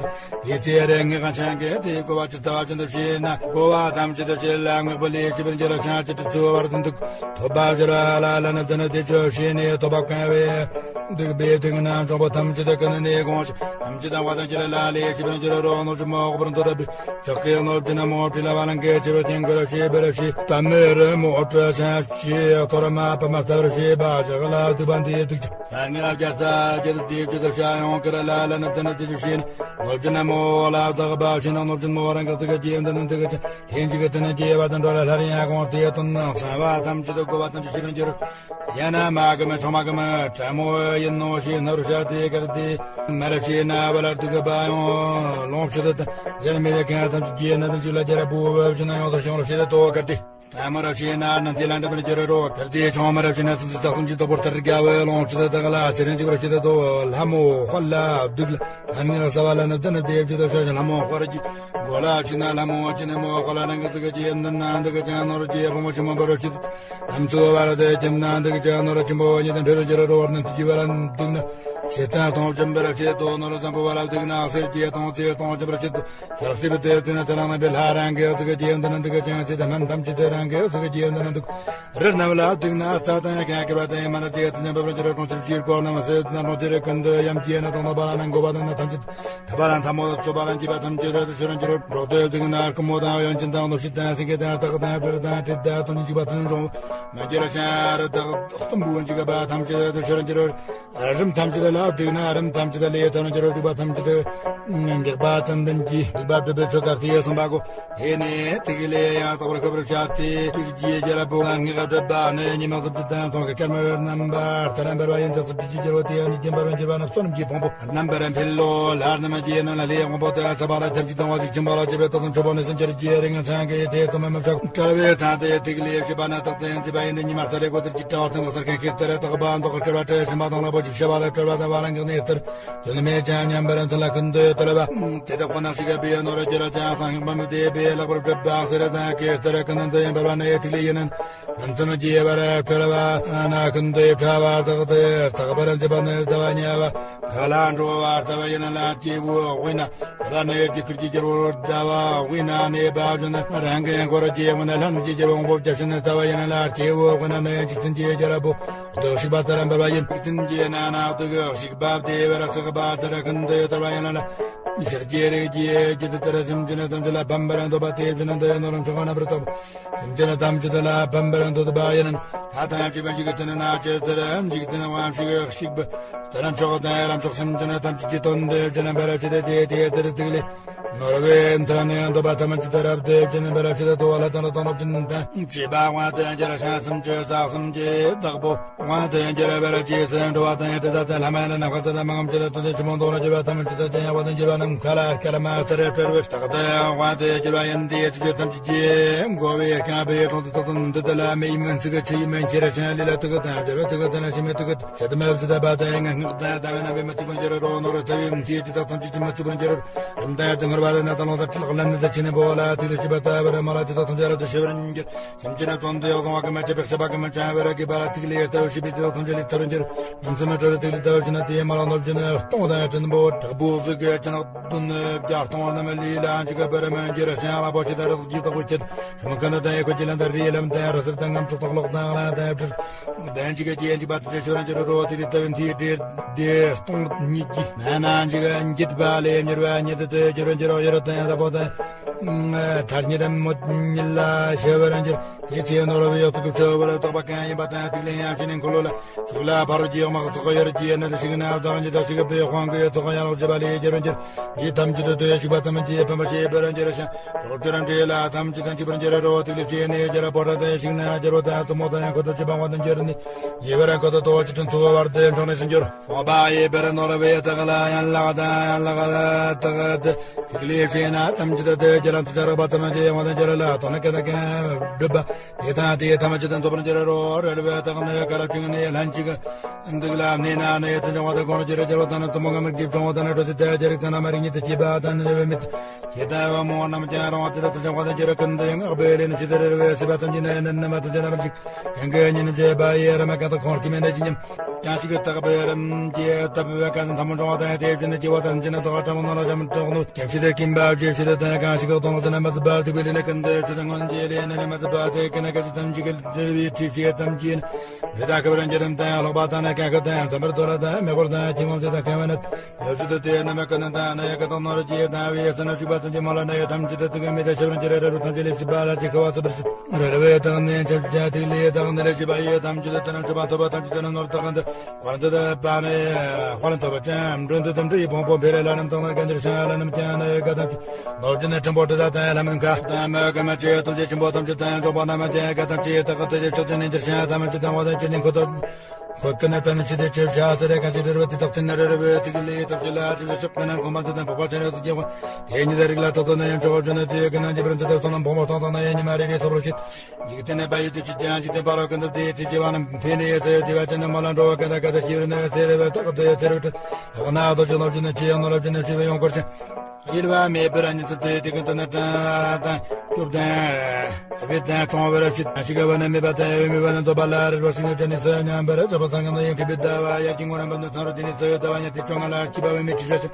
དེ་ཚེ་རེ་ངེ་གང་ཆང་གི་དེའི་གོ་བ་ཅི་ལྟ་བ་ཅི་འདུ་ཞེ་ན་གོ་བ་ཐམས་ཅད་དུ་ཞེ་ལ་ངེས་པ་ལས་ཅི་བར་འགྱུར་ཆང་ཅི་དུ་ཚུ་བར་དུ་འདུག་ཐོབ་པ་ཕྱིར་ལ་ལ་ནི་བདུན་བདེ་བཅུ་ཞེ་ནས་ཐོབ་པ་གང་བས། འདུག་པའི་དུག་རྣམས་འཇོམས་པ་ཐམས་ཅད་ཀུན་ནས་དགོངས་ཤིག་ཐམས་ཅད་དང་བ་དང་ཅི་ལ་ལ་ལས་ཅི་བར་འགྱུར་རོ། ནོར་གྱི་མོ་ཨོག་པར་འདོད་པའི་ལྕགས་ཀྱི་ནོར་བྱིན་མོ་བྲིས་ལ་བ་ལང་གི་ཆེ་བའི་དེང་གི་ར་ཤེས་པའི་ར་ཤེས་པ་མེ་རི་མོ་ཏྲ་ཆ་ཤེས་ཐོ་ར་མ་པ་མ་ལྟ་བར་ཤེས་པ་ཞག་ལ་དུ་བ་འདི་དུག་ཆ་ས་ངེ་བརྒྱ་རྩ་བརྒྱད་དུ་དེ་བཅུ་དུ་བྱ་ཡོང་གི་ར་ལ་ལ་ནི་བདུན་ནི་དེ་བཅུ་ཤེས་ནི་ནོར་བྱིན་མོ་ལ་བདག་པ་ཤེས་ན་ནོར་གྱི་མོ་རང་གི་དུག་གི་རྒྱན་དུ་ནི་དུག་གི་ཆ་ལྷན་ཅིག་གི་དུ་ནི་རྒྱས་པ་དང་འགྲོ་ལ་སླར་ཡང་དགོངས་ཏེ་དོན་ནི་གསང་བ་ཐམས་ཅད་དུ་གོ་བ་ཐམས་ཅད་ཤེས་པར་འགྱུར། ཡང་ན་མ་གི་མི་ཆུང་མ་གི་མི་ཕྲ་མོ་ཡིན་ནོ་ཞེས་སྣང་རུ་ཤར་ཏེ་གར་ཏེ། མ་རབ་ཤེས་ན་བ་ལ་དུ་གི་བ་ཡོང་ལོང་ཕྱི་དུ་དང་ཟེར་མི་ལ་གང་ཐམས་ཅད་ཀྱི་ན་དང་ཅིག་ལ་རྒྱ་ར་བུ་བབ་ཕྱི་ན་ཡོང་སོ་ཤོང་རུ་ཤེས་ཏེ་ཏོ་གར་ཏེ། ཕྲ་མོ་རབ་ཤེས་ན་ནམ་དེ་ལ་འདྲ་མི་འགྱུར་རོ་གར་ཏེ། ཆུང་མ་རབ་ཤེས་ན་སུམ་ཅུ་རྩ་གསུམ་གྱི་དོ་པོར་ཐར་རྒྱ་བའི་ལོང་ཕྱི་དུ་དག་ལ་ཟེར་རིན་ཅིག་རུ་ཤེས་ཏེ་ཏོ་ལྷ་མོ་དཔལ་ལ་བདུག་ལ། ཨ་ནི་ར་ས་བ་ལ་ནི་དེ་ནི་དེ་བཅུ་དུ་ཤ་ཞིང་ལྷ་མོ་དཔལ་གྱི་གོ་ལ་ཕྱི་ན་ལྷ་མོ་ཕྱི་ནི་མོ་དཔལ་ལ་རང་གི་ཚུགས་ཀྱི་ཡེ་མདུན་ན་འདི་གི་ཅང་ནོར་གྱི་ཕོ་མོ་ཆུ་མོ་འབར་རོ་ཕྱི་དུ་ནམ་ཚུ་བ་ལ་དེ་ཁྱིམ་ན་འདི་གི་ཅང་ནོར་ཆུ་མོ་ཉི་དང་འཕེལ་རོ་འགྱུར་རོ་བར་ན་དེ་གི་བ་ལ་འདུག་ན་ཞེ་ཐང་སྟོང་ཆུ་འབར་ཕྱི་དུ་ནོར་བཟང་པོ་བ་ལ་འདུག་ན་གསེར་གྱི་སྟོང་ཚེ་སྟོང་ཆུ་འབར་ཕྱི་དུ་སར་སི་བི་དེ་དེ་ན་ཚ་ལང་ན་བེ་ལྷ་རང་གི་ཚུགས་ཀྱི་ཡེ་མདུན་ན་འདི་གི་ཅང་ཚེ་དང་སྨན་ཐམས་ཅད་དེ་རང་གི་ཚུགས་ཀྱི་ཡེ་མདུན་ན་འདུག་རི་རྣམས་ལ་བཏུད་ན་རྩྭ་དང་ཡང་ཁ་ཁེར་བ་དང་ཡང་མ་ན་དེ་ཡང་དེ་ནས་འབབ་རུང་ཅི་རུང་གྲོང་ཁྱེར་གྱི་སྐོར་རྣམས་སེ་དེ་ན་གྲོང་ཁྱེར་རི་ཀུན་ཏུ་ཡང་སྐྱེས་ན་དང་ནོ་བ་ལ་ནང་གོ་བ་དང་ན་ཐམས་ཅད་ཐ་བ་དང་ཐ་མོ་ཚོ་བ་ལ་འཇིགས་པ་ཐམས་ཅད་རོལ་དུ་ཤོར་འགྱུར་རོ། འགྲོགས་ཏེ་བཏུད་ན་དཀོན་མོ་དང་གཡོ་ཅན་དང་གནོད་བྱེད་དང་སེང་གེ་དང་སྟག་དང་བེར་དང་དྲེད་དང་དོན་འཇིགས་པ་དང་འབྱུང་མ་གྱུར་ཞིང་རི་དྭགས་གཏུམ་པོ་འཇིགས་པ་ཐམས་ཅད་རོལ་དུ་ཤོར་འགྱུར་རོ། རིམས་ཐམས་ཅད་ལ་བཏུད་ན་རིམས་ཐམས་ཅད་ལས་ཐར་འགྱུར་རོ། སྡིག་པ་ཐམས་ཅད་འགེགས་པ་ཙན་དན་གྱི་སྡིག་པ་སྒྲིབ་པའི་ཆོ་ག་སྟེ་གསུངས་པ་གོ། དེ་ནས་དེ་གི་ལས་ཡང་དག་པར་ཤོབ་རུ་བྱ་སྟེ་དུས་ཀྱི་རྒྱལ་པོ་ལ་ངེས་པར་སྒྲུབ་པ་ནི་ཉི་མ་སུམ་ཅུ་དང་སྟོང་གི་སྐར་མ་རྣམ་པར་ལྟར་འབར་བ་ཡིན་ཏེ། སུམ་ཅུ་ཀྱི་རྒྱལ་པོ་དེ་ཡང་ཉིད་ཀྱི་འབར་བར་འགྱུར་བ་ན་བསོད་ནམས་ཀྱི་ཕུང་པོ་རྣམ་པར་འཕེལ་ལོ། ལྷ་རྣམས་ཀྱི་རྣམས་ལ་ལྷའི་དབང་པོ་དང་ཚངས་པ་དང་ཐབས་ཀྱིས་གཏོང་བ་ཞིག་ཆེན་པོ་ལ་བྱེད་པའི་རྟགས་དང་མཆོད་པ་ནི་སེམས་ཅན་རྒྱལ་རིགས་ངན་ཚང་གི་དེ་ཚང་མ་མི་ཕྱག་བཀྲ་བའི་ཐང་དེ་ཐིག་ལེ་བྱེད་པ་ན་རྟགས་དང་མཛེས་པ་ཡིན་ཏེ། ཉི་མ་ལྟར་རེ་གོ་ལྟར་གྱི་བཀྲ་བ་དང་གོ་སར་ཁེངས་ཁེངས་ལྟར་རེ་རྟག་པ་མདོག་དཀར་བ་སྤྲ་ཞིམ་པ་དང་ལ་པོ་ཅིག་ཤ་བ་ལ་སྤྲ་བ་ བ་ལང་གི་གནས་ལྟར། དོན་མེད་ཅང་མཉམ་པར་མཐུན་ལ་ཀུན་ཏུ་དར་བ། དེ་དག་ཁོ་ན་ཞིག་པའི་ནོར་གྱུར་ཅང་སང་ཤིང་པ་མི་དེ་པའི་ལག་པར་གྲུབ་པ་ཟེར་དང་ཀེ་ལྟར་ཀུན་ཏུ་ཡིན་པར་བ་ནི་ཐིག་ལེ་ཡིན། མི་མཐུན་རྒྱས་པར་འཕྲལ་བ་ན་ཀུན་ཏུ་ཕྲ་བ་དག་ཏུ་དག་པར་འཇིབ་པ་ནི་ལྟ་བ་ཉེ་བ། ཁ་ལ་འགྲོ་བ་ལྟ་བ་ཡིན་ལ་སྐྱེ་བོ་དབུས་ན། ལ་ནི་རྒྱུ་ཁུར་གྱི་རྒྱལ་པོ་ཟླ་བ་དབུས་ན་གནས་པ་བྱོན། རང་གི་འཁོར་གྱི་དབུས་ན་ལྷན་གྱི་རྒྱལ་པོ་མགོ་བརྒྱ་བྱིན་ལྟ་བ་ཡིན་ལ་སྐྱེ་བོ་དབུས་ན་ནི་འཇིག་རྟེན་གྱི་རྒྱལ་པོ་གདུགས་ཞིག་པ་ལྟར་འབར་བ་ཡིན། འཇིག་རྟེན་གྱི་ནང་ན་གདུགས་ཞིག་པ་བདེ་བར་གཤེགས་པ་ལྟར་ཀུན་ཏུ་དར་བ་ཡིན་ལ། ཞག་གི་རིགས་ཀྱི་རྒྱུད་ལྟར་སེམས་ཅན་ཐམས་ཅད་ལ་ཕན་པར་འདོད་པ་དེ་བཞིན་དུ་ནོར་མཆོག་རྣམ་པར་དག་པ། སེམས་ཅན་ཐམས་ཅད་ལ་ཕན་པར་འདོད་པ་ཡིན། ད་ལྟ་ཡང་བྱིས་པ་འཇིག་རྟེན་ན་ཇི་ལྟར་འཇིག་རྟེན་དབང་ཕྱུག་གཤེགས་པ་ལྟར་མཆོག་དང་རབ་མཆོག་སེམས་ཅན་ཐམས་ཅད་ཀྱི་དོན་དུ་བྱོན་པར་བྱེད་དེ། དེ་ལྟར་ཐིག་ལེ་ནོར་བུའི་མཐུ་ནི་འདོད་པ་ཐམས་ཅད་རབ་ཏུ་བྱིན་པར་བྱེད་དོ། ལྷ་དང་ལྷ་དང་རབ་ཅན་དང་བྱིས་པ་དབང་དུ་འགྱུར་ཞིང་སུམ་ཅུ་རྩ་གསུམ་གྱི་བདག་པོ་དབང་དུ་འགྱུར་བར་བྱས་སུ་འགྲོ་བ་དང་དྲི་ཟ་དང་ལྷ་མ་ཡིན་ལ་ནམ་མཁའ་དང་མ་ངམ་ཅི་ལ་དོན་ཆེན་ཆེན་མོ་མདོག་ལ་གྱུར་པ་ཐམས་ཅད་དང་ཡང་བ་དང་གྱུར་པ་རྣམས་མཁའ་ལ་སྐར་མ་ལྟར་འཕྲོ་བའི་རྟགས་དང་དབང་དུ་གྱུར་པ་ཡིན་ཏེ། ཆུ་ཆུ་ཐམས་ཅད་ཀྱིས་བསྐོར་བའི་རྐང་པའི་དྲུང་དུ་ཐོག་ཏུ་འདི་དག་ལ་མེ་ཡི་མུན་ཚིག་ཆུ་ཡི་མུན་ཁྱེར་ཞིང་ལུས་ལ་དུག་དང་སྦྱར་བ་དུག་དང་ཞི་མི་དུག་ཚད་མ་བཟི་ལྟ་བ་དང་ངན་སྔགས་དང་ལྟ་བའི་རྣམ་པའི་མི་ཚུགས་པར་འགྱུར་རོ། ནོར་ཐབས་ཡིན་དེའི་དེ་དག་ཐམས་ཅད་ཀྱིས་མི་ཚུགས་པར་འགྱུར། རིམ་དང་དུ་ངར་བ་དང་ནད་དང་ལོང་དང་ཁྲག་ལ་ནད་དང་ཆུ་ནི་འབོ་བ་ལ་ཐིག་ལེ་ཤེས་པ་ལྟ་བར་མ་ལ་དེ་དག་ཐམས་ཅད་རབ་ཏུ་ཞི་བར་འགྱུར། སེམས་ཅན་རྣམས་དོན་དུ་ཡང་གསང་བ་ཀུན་མ་ཆད་པར་ཤེས་པ་ཀུན་མ་ཆད་པར་གི་བ་ལ་ཐིག་ལེ་ལྟ་བུ་ཤེས་པའི་དེ་དག་ཐམས་ཅད་ལས་ཐར་འགྱུར། ཉམས་སུ་མི་འགྲོ་བའི་ཐིག་ལེ་ལྟ་བུ་ཤེས་ན་དེའི་མ་ལ་ནོར་གྱི་ནི་སྟོང་དང་སྲིན་པོ་དྲག་པོ་གཟུགས་ཀྱི་སྤྱི་ནག་བདུན་བརྒྱ་སྟོང་རྣམས་ལུས་ལ་འཇིགས་པར་མི་འགྱུར་ཞིང་རླངས་པ་ཆེ་དང་རི་དྭགས་ཀྱི་བདག་པོ་ཁྱེད་ཆུ་མོ་ཀུན་ནི་དང་ཡེ་ཤེས་ཀྱི་ལྷ་དང་རིའི་ལམ་དང་རི་སུལ་དང་ངམ་ཕྲུག་དང་གློག་དང་རླངས་དང་ཡབ་ཕྲུག་དང་འཇིགས་ཀྱི་རྒྱན་གཅིག་པ་དེ་ཆོས་རང་གི་རོ་དེ་རིགས་ལྟ་བུ་འདིའི་འདྲེ་སྡེ་སྟོང་ཉིད་ཀྱི་ནང་ན་འཇིགས་འགྱེད་པ་ལས་མྱུར་བ་ཉིད་དུ་གྱུར་འགྱུར་འོག་ཡོར་དང་ལྷ་པོ་དང་ཐར་ཉིད་དམ་མོ་ཉིད་ལ་ཤེས་པར་འགྱུར། དེ་ཚེ་ནོར་བུའི་ཡོག་ཚུགས་ཀྱི་ཆོས་པར་རྟོགས་པ་གང་ཡིན་པ་དང་ཐིག་ལེ་ཡང་ཕྱི་ནས་འཁོར་ལོ་ལ་ཞུགས་ལ་ཕ་རོལ་གྱི་ཡོག་མ་ཚོགས་ཡོར་གྱི་ནད་དུ་ཞིག་ན་བདག་ཉིད་དུ་ཞིག་པའི་དབང་གིས་ཚོགས་ཡང་ལོག་བྱེད་པ་ལས་རྒྱལ་བར་འགྱུར། འདི་ཐམས་ཅད་དུ་ཞིག་པ་ཐམས་ཅད་ཕན་པ་ཞེས་པར་འགྱུར་ཞིང་། ཕྱོགས་བཅུར་འདྲེས་ལ་ཐམས་ཅད་དང་གཅིག་པར་འགྱུར་རོ། ཐིག་ལེ་ཕྱི་ནས་སྦྱར་བ་ཕོ་བྲང་དུ་ཞིག་ན་སྦྱར་བ་དང་གཙོ་མོ་དང་ཡང་ཁོ་ཐག་གཅིག་པ་དབང་དུ་འགྱུར་ནི། ཡེ་བར་ཁོ་ཐག་ཏོ་བ་ཅི་ཕྲན་ཚུགས་བར་དུ་འཕྲོག་ནས་སུ་འགྱུར། ཕོངས་པ་ཡེ་བར་ནོར་བའི་རྟགས་ལ་ཡན་ལག་དང་ཡན་ལག་རྟགས་ཏེ། ཐིག་ལེ་ཕྱི་ན་ཐམས་ཅད་དུ་དེ་རྒྱ་ལམ་དུ་ཆ་རག་པ་ཐམས་ཅད་ཡང་དབང་དུ་འགྱུར་ལ་དོན་ནི་སྐད་དང་ཀུན་སྒྲུབ་པ། དེ་དང་དེའི་ཐམས་ཅད་དུ་འདོད་པར་འགྱུར་རོ། རལ་བའི་རྟགས་ནི་ག་ར་བྱུང་ནས་ལྷན་ཅིག་འདུག་ལ་གནས་ན་ནི་ཐུན་བྱུང་བ་དང་གོང་རོ་ཅི་རེ་སྦྱར་བ་དང་ནི་གཙོ་མོ་ངམ་རིགས་ཀྱི་བྱུང་བ་དང་ནི་འགྲོ་ཚུལ་དང་རྒྱ་རིགས་དང་ན་མ་རིགས་ཉིད་དུ་སྐྱེས་པ་དང་ནི་བའི་མིད། ཇི་ལྟ་བ་མོ་རྣམས་ཀྱང་རང་དབང་དེ་དག་ཏུ་བྱང་བ་དང་འགྱུར་ཀུན་ཏུ་ཡང་ངག་པའི་ལས་ནི་ཇི་ལྟར་རེ་བའི་སྲིད་པ་ཐམས་ཅད་ན་ཡང་ནི་ནམ་མ་ཐམས་ཅད་ན་མ་ཞིག་གང་གི་ཉིན་ནམ་བྱེད་པ་ཡི་ར་མ་གང་དུ་ཁོང་གི་མེད་ནི་ཇི་སྙམ། ཀྱང་ཞིག་ལྟག་པའི་རམ་གྱི་ལྟ་བུ་བ་གང་དུ་ཐམ་མོ་འབྱུང་བ་དང་དེ་བཞིན་དུ་སྐྱེ་བ་ཐམས་ཅད་ན་དོག་ཕྲ་མོ་ནོར་ལ་བྱམས་དྲག་ནོ། སྐྱེམས་ཤིང་དེ་སྐྱིན་པ་བཅོས་ཤིང་དེ་དང་ཀྱང་ཞིག་གཏོང་ཟིན་ན་མ་ཟིན་པ་དུ་བའི་ལས་ནི་ཀུན་ཏུ་ཇི་ལྟར་སྔོན་གྱི་ལས་ནི་མ་ཟིན་པ་དེ་ཀུན་ན་ག་ཅི་ཙམ་ཞིག་གི་ལྟ་བུའི་ཁྲིད་ཤེས་ཙམ་གྱིས་ནི། རི་དྭགས་ཀྱི་བར་འགྱུར་རམ་དང་ལྷག་པ་དང་ནི་ཀ་ཁ་དང་ཙམ་པར་དོ་ལ་དང་མེ་འཁོར་དང་ཁྱིམ་མམ་དེ་དག་ཁ་བ་ནི། ཡོད་ཚུལ་དུ་དེ་རྣམས་ཀུན་ནི་དང་ནི་ཡ་ཀ་དང་ནོར་གྱི་དང་བའི་ས་ན་ཞུགས་པ་ཙམ་གྱིས་མ་ལ་ནི་ཡ་ཐམས་ཅད་དུ་ཀུན་མི་དེ་ཤེས་པར་འགྱུར་ར་རུ་ཐམས་ཅད་ལས་སྲིད་པ་ལ་ཅི་ཁ་བ་ཚུ་བར་སྲིད། རལ་བའི་དང་ནི་ཆབ་ཅན་ཐིག་ལེ་དང་ནི་ལས་བྱེད་པ་ཡི་ཐམས་ཅད་དུ་དེ་རྣམས་ཆུ་བ་ཐོབ་པ་ཐམས་ཅད་དུ་ནི་ནོར་དག་གང་དུ་དཔལ་དུ་དཔལ་ནི་དཔལ་ཐོབ་པ་ཅན་མགྲོན་དུ་དམ་དྲི་ཡི་ཕུང་པོ་འཕེལ་རེ་ལ་རྣམས་དང་ནི་ག་འདིར་ཤང་ལ་རྣམས་ཀྱང་ནི་ཡ་ཀ་ཐམས་ཅད་ནོར་གྱི་ནི་ཕྲན་བུ་དྲི་ཟ་དང་ལྷ་མིན་ཁ་དང་མི་ཀ་མ་ཅི་ཐམས་ཅད་ཆེན་པོ་ཐམས་ཅད་དང་འབྱོངས་པ་རྣམས་ཀྱང་ཡ་ཀ་ཐམས་ཅད་དག་གི་དེ་ཆགས་ཅན་ནི་འདིར་ཤང་ཐམས་ཅད་དང་བ་དང་ཅི་ནི་ཁོ་ཐོབ། ཁོ་ཀུན་ནས་དཔལ་ནི་ཞི་བདེ་ཆེར་བྱ་ཟེར་རེ་གང་ཞིག་རེ་རེ་བ་དེ་དག་ཏུ་ནི་རེ་རེ་བའི་ཐིག་ལེ་ཐོབ་ཅི་ལ་ཅི་ལ་ཞབས་ཀུན་ན་གོང་མ་ཚུལ་དང་འཕགས་པ་ཆེན་རབ་ཏུ་སྐྱེ་བ། དེ་ཉིད་དུ་རིགས་ལ་ཐོབ་ཏུ་ན་ཡང་ཆོག་བར་བྱུང་ན་དེ་ཀུན་ན་འཇིགས་པར་འདུག་སྟེ་སོང་ན་འབོག་མ་ཐོང་དང་ན་ཡང་ཉི་མ་རེ་རེ་ཐོབ་རོ་ཞེས། འཇིག་རྟེན་ནས་བལ་ཡུལ་དུ་ཅི་ཅང་འཇིག་རྟེན་ཕ་རོལ་ཀུན་ཏུ་དེ་ཚེ་སྐྱེ་བ་རྣམས་འཕེལ་ནས་ཡོད་ཚེ་དེ་བ་ཅན་ནི་མ་ལ་འགྲོ་བ་ཀུན་ཏུ་ཀ་ཏུ་སྐྱེ་བར་ནི་ཚེ་རེ་བའི་རྟག་ཏུ་ཚེ་རེ་བའི་རྟག་ན་རྡོ་རྗེ་རྣམས་ཀྱི་ནི་ཆེ་ཡང་ནོར་རབ་ཅན་ནི་ཆེ་བའི་ཡོང་བར་ཅན། གཡེལ་བ་མེད་པར་ཉིད་དུ་དེ་དེ་ཀུན་ཏུ་ནི་དྲན་དང་སྐྱོབ་དང་། བེད་དང་གྲོང་བར་ཞིག་ཞིག་པ་ནི་མེད་པ་དང་འོས་མེད་པ་ནི་འདོད་པ་ལ་རེ་བ་ཞིག་ནི་ཅན་ནི་སོ་མཉམ་པར་ཆགས་པ་སང་གང་དུ་ཡང་ཁེ་བེད་ཟླ་བ་ཡར་གྱི་ངོ་རམ་པ་ནི་ཚང་རུ་དེ་ནི་སོ་ཟླ་བ་ཉ་དེ་བཅོ་ལྔ་ལ་སྐྱིད་པ་བའི་མི་ཁྲི་ཤ་ཤ་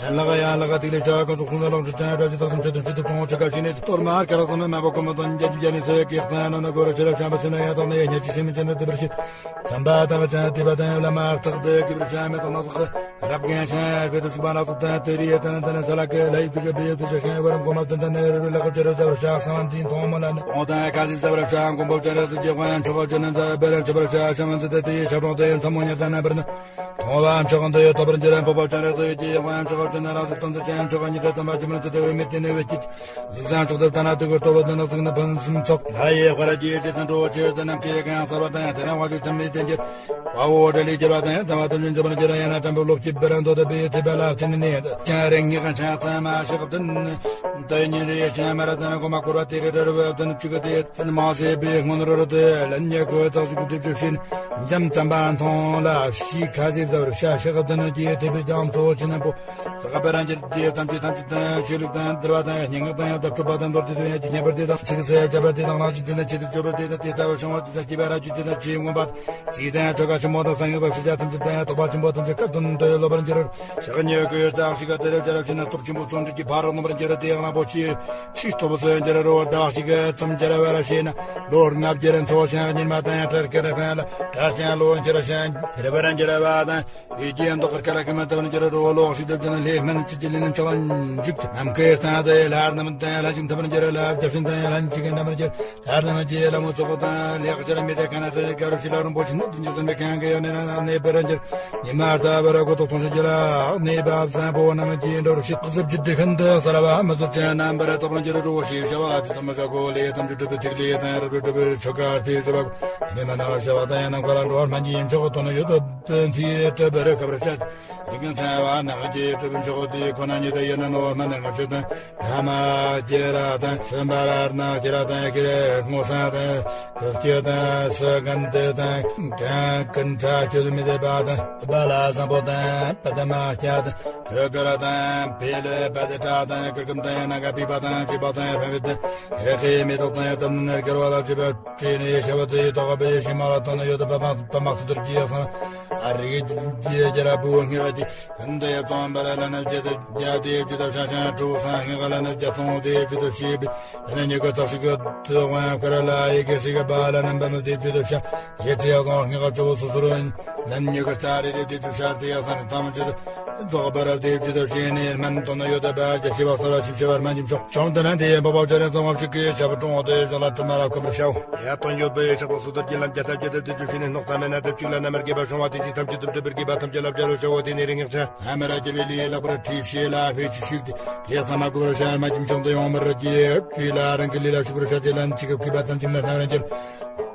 ཡན་ལག་ཡན་ལག་ཐིག་ལེ་ཤ་ཀུན་སོགས་གསུང་ལ་ལོག་ཅི་ཅན་ར་ཅི་དག་སུམ་ཆ་དུ་ཅི་དུ་གྲོང་ཆ་ག་ཞིག་ནི་གཏོར་མ་ཁ་རག་སོང་ན་མ་པོ་ཀུ་མ་དོན་རྒྱ་ཅི་རྒྱ་ནི་སོ་ཡ་ཀེག་ཚང་ནོ་ནོ་གོ་ར་ཤ་ར་ཤམ་པ་སེ་ན་ཡ་དོག་ནི་ཡ་ཉ་ཅི་སེ་མི་ཅན་ནི་དེ་བར་ཤི། བསམ་པ་དག་ཅན་དེ་བ་དང་བླ་མ་རྟག་ཏུ་གི་བར་ཤ་མེ་དོག་ན་སོགས། རབ་རྒན་ཆེན་བེ་དུ་ཞུགས་པ་ན་ཐུག་ཏན་དེ་རི་ཡེ་ཏན་ཏན་ས་ལ་ཀེ་ལ་ཡིག་ཏུ་ཀེ་བེ་ཡོ་ཏུ་ཞེ་ཤེན་བ་རམ་གོ་མ་ཏན་ཏན་ནེ་རི་རུ་ལ་ཀོ་ཅེ་ར་ཟ་བར་ཤ་སང་ཏིན་ཐོང་མ་ལ་ནི་ཐོང་ཏན་ཀ་ཟི་ཟ་བར་ཤ་གོམ་པོ་ཅེ་ར་ཟི་ཅེ་ཁོ་ཡང་ཆོག་ཅེ་ནན་ཟ་བེ་ར་ཆ་བར་ཤ་ཤ་མན་ཟི་ཏེ་ཏི་ཡེ་ཤ་རོང་ཏེ་ཡེ་ཐ་མོ་ཉ་ཏན་ན་བར་ན་ཐོང་བ་ཆོག་ཏེ་ཡེ་ཐོ་བར་ཇེ་ར་པོ་པ་ཅེ་ར་ཟི་ཡེ་ཅེ་ཁོ་ཡང་ཆོག་ཅེ་ནན་ར་ཟི་ཏན་ཟི་ཅེ་ཡང་ཆོག་ཉི་ཏེ་ཐམ་པ་ཅི་མན་ཟི་ཏེ་བེ་མེ་ཏི་ནེ་བེ་ཅི། གཟུགས་བཟང་མཆོག་ལྡན་ཐ་ན་དུ་གུ་ལྟོ་བ་དེ་ན་གཟུགས་ནི་ཕུན་སུམ་ཚོགས། ལྷ་ཡི་དཔལ་རྒྱས་ཅི་ཙམ་འགྲོ་བ་ཆེ་དེ་རྣམས་ཀྱི་གང་གསར་བ་དང་དེ་རང་བ་ཅི་ཙམ་མི་བསྟན་གྱི། དཔའ་བོ་བྲལ་ལས་གྱུར་པ་དང་དམ་པ་དོན་ཅན་འཇོམས་པར་འགྱུར་ཡང་ན་དྲན་པའི་བློ་སྐྱེད་པར་འདོད་པའི་ཐེག་པ་ལ་བརྟེན་ནས་ཀྱང་རེ་ངེས་གང་ཆགས་ཙམ་མ་ཞིག་བདུན། དེ་ཉིན་རེ་ཞིང་མ་ར་དང་གོ་མ་བསྐོར་བ་དེ་རེ་རེ་རེ་བ་དོན་གཅིག་གི་དེ་ཚན་མང་སེ་བའི་སྔོན་རོ་རོ་དེ་ལན་ཉེ་གོ་ཐག་ཞིག་དེ་བཅུ་བཞིན་འཇམ་ཙམ་པ་མཐོང་ལ་ཤི་ཁ་ཟིབ་ཟབ་ཤ་ཤ་གི་དོན་གྱི་དེ་བའི་རྒྱང་མཚོ་ཆེ་ན་པོ། ས་ག་པ་རང་རྒྱལ་དེ་ཐམས་ཅད་ཐམས་ཅད་དང་ཆོས་ལུགས་དང་འདུལ་བ་དང་སྙན་ངག་དང་ཡང་དག་སྤྲུལ་པ་དང་མདོར་བསྡུས་དང་ཡང་དེ་ཉན་པར་དེ་དང་ཚིག་གསལ་བྱ་བར་དེ་དང་ལག་ཅིག་དེ་ན་ཆེད་དུ་སྦྱོར་བར་དེ་དང་དེ་ལྟ་བུ་བྱུང་བ་དེ་དང་སྐྱེས་པ་རབ་ཀྱི་དེ་དང་ཆེས་མངོན་པ། རྩིས་དང་ཆོ་ག་ཆེན་མོ་དང་གསང་སྔགས་དང་ཤེས་བྱ་ཐམས་ཅད་དང་ཡང་དག་པ་ཆེན་པོ་ཐམས་ཅད་སྐལ་དོན་དུ་སློབ་པར་འགྱུར། ཕྱག་ཉེ་གི་ལྕགས་ཤིག་ག་དེ་ལ་བྱ་རབ་ཕྱིན་ན་སྟོབས་ཆེན་པོ་བརྩོན་འགྲུས་ཀྱི་ཕ་རོལ་གནོན་པར་འགྱུར་དེ་ཡང་གླང་པོ་ཆེའི་ཁྲི་སྟོབས་སུ་འགྱུར་རོ། བདག་ཅིག་ཙམ་འགྱུར་བར་བྱས་ན་ལོ་ལྔ་བརྒྱར་འཚོ་ཞིང་ཉི་མ་དང་ཡང་བྲལ་དཀའ་ཕན་ལ་བྲལ་ཞིང་ལོ་འགྱུར་ཞིང་འཕེལ་བར་འགྱུར་བ་དང་། ལས་ཀྱི་མདོག་དཀར་ལ་ཀུན་མ་ལྟ་བར་འགྱུར་རོ། ལོག་ཤིག་ཏུ་བྱུང་ན་ལྷའི་སྨན་བཅུད་ཀྱི་ལས་རྣམས་ཆགས་ལ་འཇུག་ནམ་མཁའི་སྟེང་དུ་ལྷ་རྣམས་དང་ལྷ་ཞིག་འཐོབ་པར་འགྱུར་ལ་བརྒྱ་བྱིན་དང་ལྷན་ཅིག་འདྲ་མར་འགྱུར། ལྷ་རྣམས་ཀྱི་ལྷ་མོ་ཚོགས་དང་ལེགས་སྦྱར་མི་དེ་ག་ན་ས་ག་རུ་ཤི་ལ་རིན་པོ་ཆེ་ནི་དུ་འགྱུར་ཟིན་པའི་གང་གི་ཡང་ནས་ན་གནས་པར་འགྱུར། ཉི་མ་ལྟ་བུར་གོ་ཐོག་མཐོང་ཞིང་འགྱུར་ལ་གནས་པ་བཟང་པོ་རྣམས་ཀྱི་འགྲོ་རུ་ཤི་ལག་རྩུབ་ཀྱི་དུས་ཤིན་ཏུ་གསལ་བ་མི་བཟོད་ཅིང་རྣམ་པར་དག་པར་འགྱུར་རོ། ཞེས་བྱ་བ་དེ་ཙམ་བྱ་གོ་ལས་ཐམས་ཅད་གྲུབ་པའི་ཐིག་ལེ་དང་རབ་ཏུ་གྲུབ་པའི་ཆོ་ག་དེ་བྱ་བ་ནི་མ་ན་བྱ་བ་དང་ཡང་ནམ་མཁའ་ལ་འགྲོ་བ་སྨན་གྱི་ཡིན་ཆོག་དོན་ཡོད་དོ། དོན་དེའི་སྤྲུལ་པར་ཁ་བར་བྱེད། རིགས་ཀྱང་ཕྲེང་བ་རྣམས་ཀྱི་གྲུབ་མཆོག་དེ་ཁོ་ན་ཉིད་དུ་ཡོད་ན་ནོར་སྨན་ལྔ་བཅུ་དང་། ཕྲ་མ་སྐྱེ་ར་དང་། སུམ་པ་ར་སྣ་སྐྱེ་ར་དང་། ཀྱེ་སྔོ་སངས་དང་། ཁུ་སྐྱེ་དང་། སུ་གན་ཏེ་དང་། གན་ཀུན་ཕྲ་སྐྱེ་དུ་མི་ལྡན་པ་དང་། པ་ལ་བཟང་པོ་དང་། པ་ད་མ་སྐྱ་དང་། ཁུ་ཀ་ར་དང་། བེ་ལེ་པ་ཏི་ཏྲ་དང་། ཀིར་ཀམ་དང་། ནཱ་ག་པི་པ་དང་། བྱི་པ་དང་། ཕན་པི་དང་། རེ་ཁེ་མེ་ཏོག་དང་། ཏན་ནར་གར་བ་དང་བཅས་པ། ཁྲིད་ནས་ཞབས་ཏུ་ཡི་དོགས་པའི་ཞིང་མ་ལ་དོན་ཡོད་པ་མ་པ་མ་ཐུ་དུར་གྱི་ཡ་སང་། ཨ་རིག་རྒྱས་རྒྱ་ར་བུ་ངེས་ཀྱི་ཁན་དེ་ཙོང་པ་ལ་ལ་ནབ་རྒྱ་དེ་རྒྱ་དེ་ཅི་ད་ཤ་ཤ་གྲུ་སང་ངེས་ཀ་ལ་ནབ་རྒྱ་སོང་དེ་ཅི་ད་ཤེས་པའི་དེ་ནས་ཉེ་ག་ཐག་ཤིག་གི་དུ་དབང་ཁ་ར་ལ་ཡི་གེ་ཤིག་ག་བ་ལ་ནམ་པ་མ་དེ་ཅི་ད་ཤ་དེ་ཚེ་ཡ་སོང་ངེས་ཀ་ཅོ་སུ་སུ་རུ་ནན་ཉེ་ག་ས་རེ་རེ་དེ་ཅི་ཤ་དེ་ཡ་སང་ཐམ་ཅི་ད། རྫོགས་པར་བདེ་བཅུ་དུ་ཞེས་ནས་སྨན་དོན་ཡོད་པ་རྒྱ་ཆེ་བ་སོ་ར་ཞིབ་ཆེ་བར་སྨན་གྱི་མཆོག་ཆུང་དུ་ན་དེ་ཡན་པ་བ་བྱ་རེ་ཙམ་བ་ཞིག་གིས་ཞབས་དྲུང་དེ་བཞག་ལ་དྲི་མ་ར་ཁོམ་བྱའོ། ཡ་དོན་ཡོད་པའི་ཞག་པ་སུ་དར་གྱི་ལམ་རྒྱ་ཐབས་ཀྱི་དེ་བཅུ་ཞེས་ནས་སྣོག་ཙམ་མེད་ན་དེ་གཅིག་ལ་ན་མར་དགེ་བ་བྱུང་བ་དེ་ཅི་ཐམས་ཅད་དུ་འགྲུབ་པའི་དགེ་བ་ཐམས་ཅད་ལ་བྱ་རུ་བྱའོ། དེ་ནས་རིགས་ངག་ཆ་ལྷ་མི་ར་རྒྱལ་བའི་ལུས་ལག་པར་ཁྲིད་བྱེད་ལ་ཕེ་ཆུ་ཞིག་དེ་ཚང་མ་དགོས་པར་བྱ་སྨན་གྱི་མཆོག་ཏུ་ཡོང་མར་རྒྱལ་བྱེད་ལ་རང་གི་ལུས་ལ་ཞུགས་པར་བྱ་དེ་ལན་གཅིག་གི་གུས་པ་ཐམས་ཅད་མི་སྣང་རང་རྒྱལ།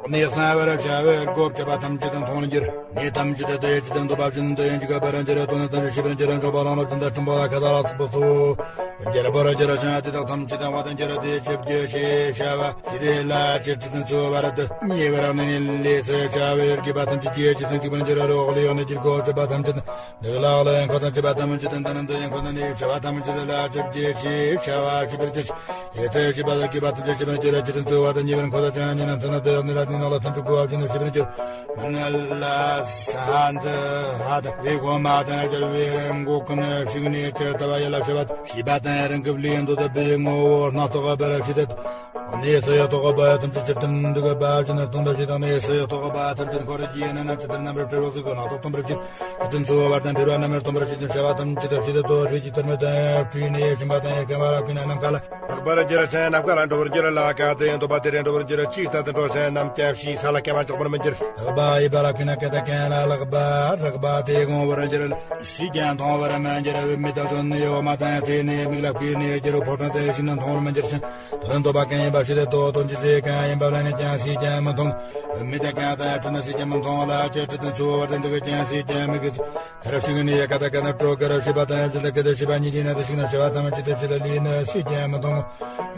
གནས་གསང་བར་བྱ་བའི་སྒོ་ཕྱེ་བ་ཐམས་ཅད་དང་མཐོང་རྒྱུར། གནས་ཐམས་ཅད་དུ་དེ་ཇི་ལྟར་འདུག་པ་བཞིན་དུ་ཡིན་གྱི་ག་པར་འགྱུར་དོན་ནི་ཐམས་ཅད་ཤེས་པར་འགྱུར་འཇོག་པ་རང་ལ་ཇི་ལྟར་སྟོན་པ་ལ་ཁ་ད་ལ་སོགས་པ་སོ། རྒྱལ་པོར་འགྱུར་ཞིང་དེ་དག་ཐམས་ཅད་དང་བ་དང་འགྱུར་ཏེ་ཆིབས་ཀྱི་ཞེས་བྱ་བ་ཇི་དེ་ལ་ཅི་ཇི་ལྟར་འཚོ་བར་དུ་ཉེ་བར་ནི་ལས་སུ་བྱ་བའི་དགེ་བ་ཐམས་ཅད་ཀྱི་ཇི་ཙམ་གཅིག་པར་འགྱུར་རོ། ལེའུ་ནི་དཀྱིལ་འཁོར་བཅུ་པ་ཐམས་ཅད་དང་། འདི་ལ་ལ་ཡང་འཁོར་དང་བཅས་པ་ཐམས་ཅད་དང་། ད་ནི་འདི་ཡང་འཁོར་དང་ནི་བཅས་པ་ཐམས་ཅད་ལ་ཆིབས་ཀྱི་ཞེས་བྱ་བ་ཞེས་པར་གྱུར་ཅིག་ཡེ་ཚེ་ཞེས་པ་ལ་དགེ་བ་ཐམས་ཅད་ཞེས་པར་གྱུར་ཅིག་ཏུ་འཚོ་བ་དང་ཉེ་བར་འཁོར་དང་བཅས་ཉེ་རྣམས་ཐ་ན་འདི་ཡང་ནི་ར་ནི་ནང་ལ་ཐམས་ཅད་བསྐོར་བ་བཞིན་དུ་ཞེས་པར་གྱུར། མ་ན་ལ་ས་ཧ་འཛི་ཧ་དང་བའི་གོ་མ་དང་སྦྱར་བའི་མགོ་ཀུན་ཞིག་ནས་ཅིར་ལྟ་བ་ཡ་ལ་བྱ་བ་བྱིས་པ་དང་རང་གི་ལུས་འདུ་ལྟ་བུའི་ངོ་བོ་སྣ་ཚོགས་པར་བྱེད་དེ། གནས་སུ་ཡང་དོགས་པ་ཐམས་ཅད་ཇི་ལྟར་འདུག་པ་བཞིན་སྟོན་པར་བྱེད་དང་། གནས་སུ་ཡང་དོགས་པ་ཐམས་ཅད་འཁོར་གྱི་ཡན་ན་ཇི་ལྟར་རྣམ་པར་གྲོལ་བ་གཟུགས་ཀྱི་སྣ་ཚོགས་སྟོན་པར་བྱེད། ཇི་ལྟར་འཚོ་བ་དང་འཕེལ་བ་རྣམ་པར་སྟོན་པར་བྱེད་ཅིང་བྱ་བ་ཐམས་ཅད་དུ་བྱེད་དུ་དོར་བྱེད་ཀྱི་དོན་མེད་དང་བྲིས་ནས་ཞིམ་པ་དང་སྐམ་པ་ལ་ཀུན་ནས་ནམ་མཁའ་ལ། ལྷག་པར་འགྱུར་ཞིང་ནམ་མཁའ་ལ་འགྲོ་བར་འགྱུར་ལ་གང་དུ་ཡང་འདུག་པ་དེ་རེ་འགྲོ་བར་འགྱུར་ཅིག་ལྟར་དུ་འགྲོ་ཞིང་ནམ་ཀྱང་ཕྱིས་ས་ལ་སྐྱེ་བ་འཇོག་པར་མི་འགྱུར། ལྷག་པ་ཡིན་པ་ལ་ཀུན་ནས་སྐད་དང་ཀུན་ལ་ལྷག་པ་རགས་པ་དེ་གོང་བར་འགྱུར་ལ། སུས་ཀྱང་མཐོང་བར་མི་འགྱུར། མི་དག་ཅན་ནི་འོ་མ་དང་བྲིས་ནས་མིག་ལ་བཀོད་ནས་འགྱུར་རོ། ཕོ་བྲང་དེར་ཞིག་ན་མཐོང་བར་མི་འགྱུར་ཞིང་། དོན་འདོད་པ་གང་ཡིན་པ་ཞིག་ཏུ་དོན་གྱི་ཚེ་གང་ཡིན་པ་ལ་ནི་ཀྱང་སུས་ཀྱང་མི་མཐོང་། མི་དག་གང་དང་བྲིས་ན་སུས་ཀྱང་མི་མཐོང་བ་ལ་ཅི་བྲིས་དང་ཚུལ་བར་དུ་འདུག་ཀྱང་སུས་ཀྱང་མི་གིས། གར་ཞིག་ནི་ཡ་ཀ་ད་ཀ་ན་གྲོ་གར་ཤི་པ་དང་ཡ་ཇི་ལ་ཀ་ད་ཤི་པ་ཉིད་ཀྱི་ན་དུ་ཞིག་ན་ཤི་བ་ཐམས་ཅད་དུ་ཤི་ལ་ལུས་ན་སུས་ཀྱང་མི་མཐོང་།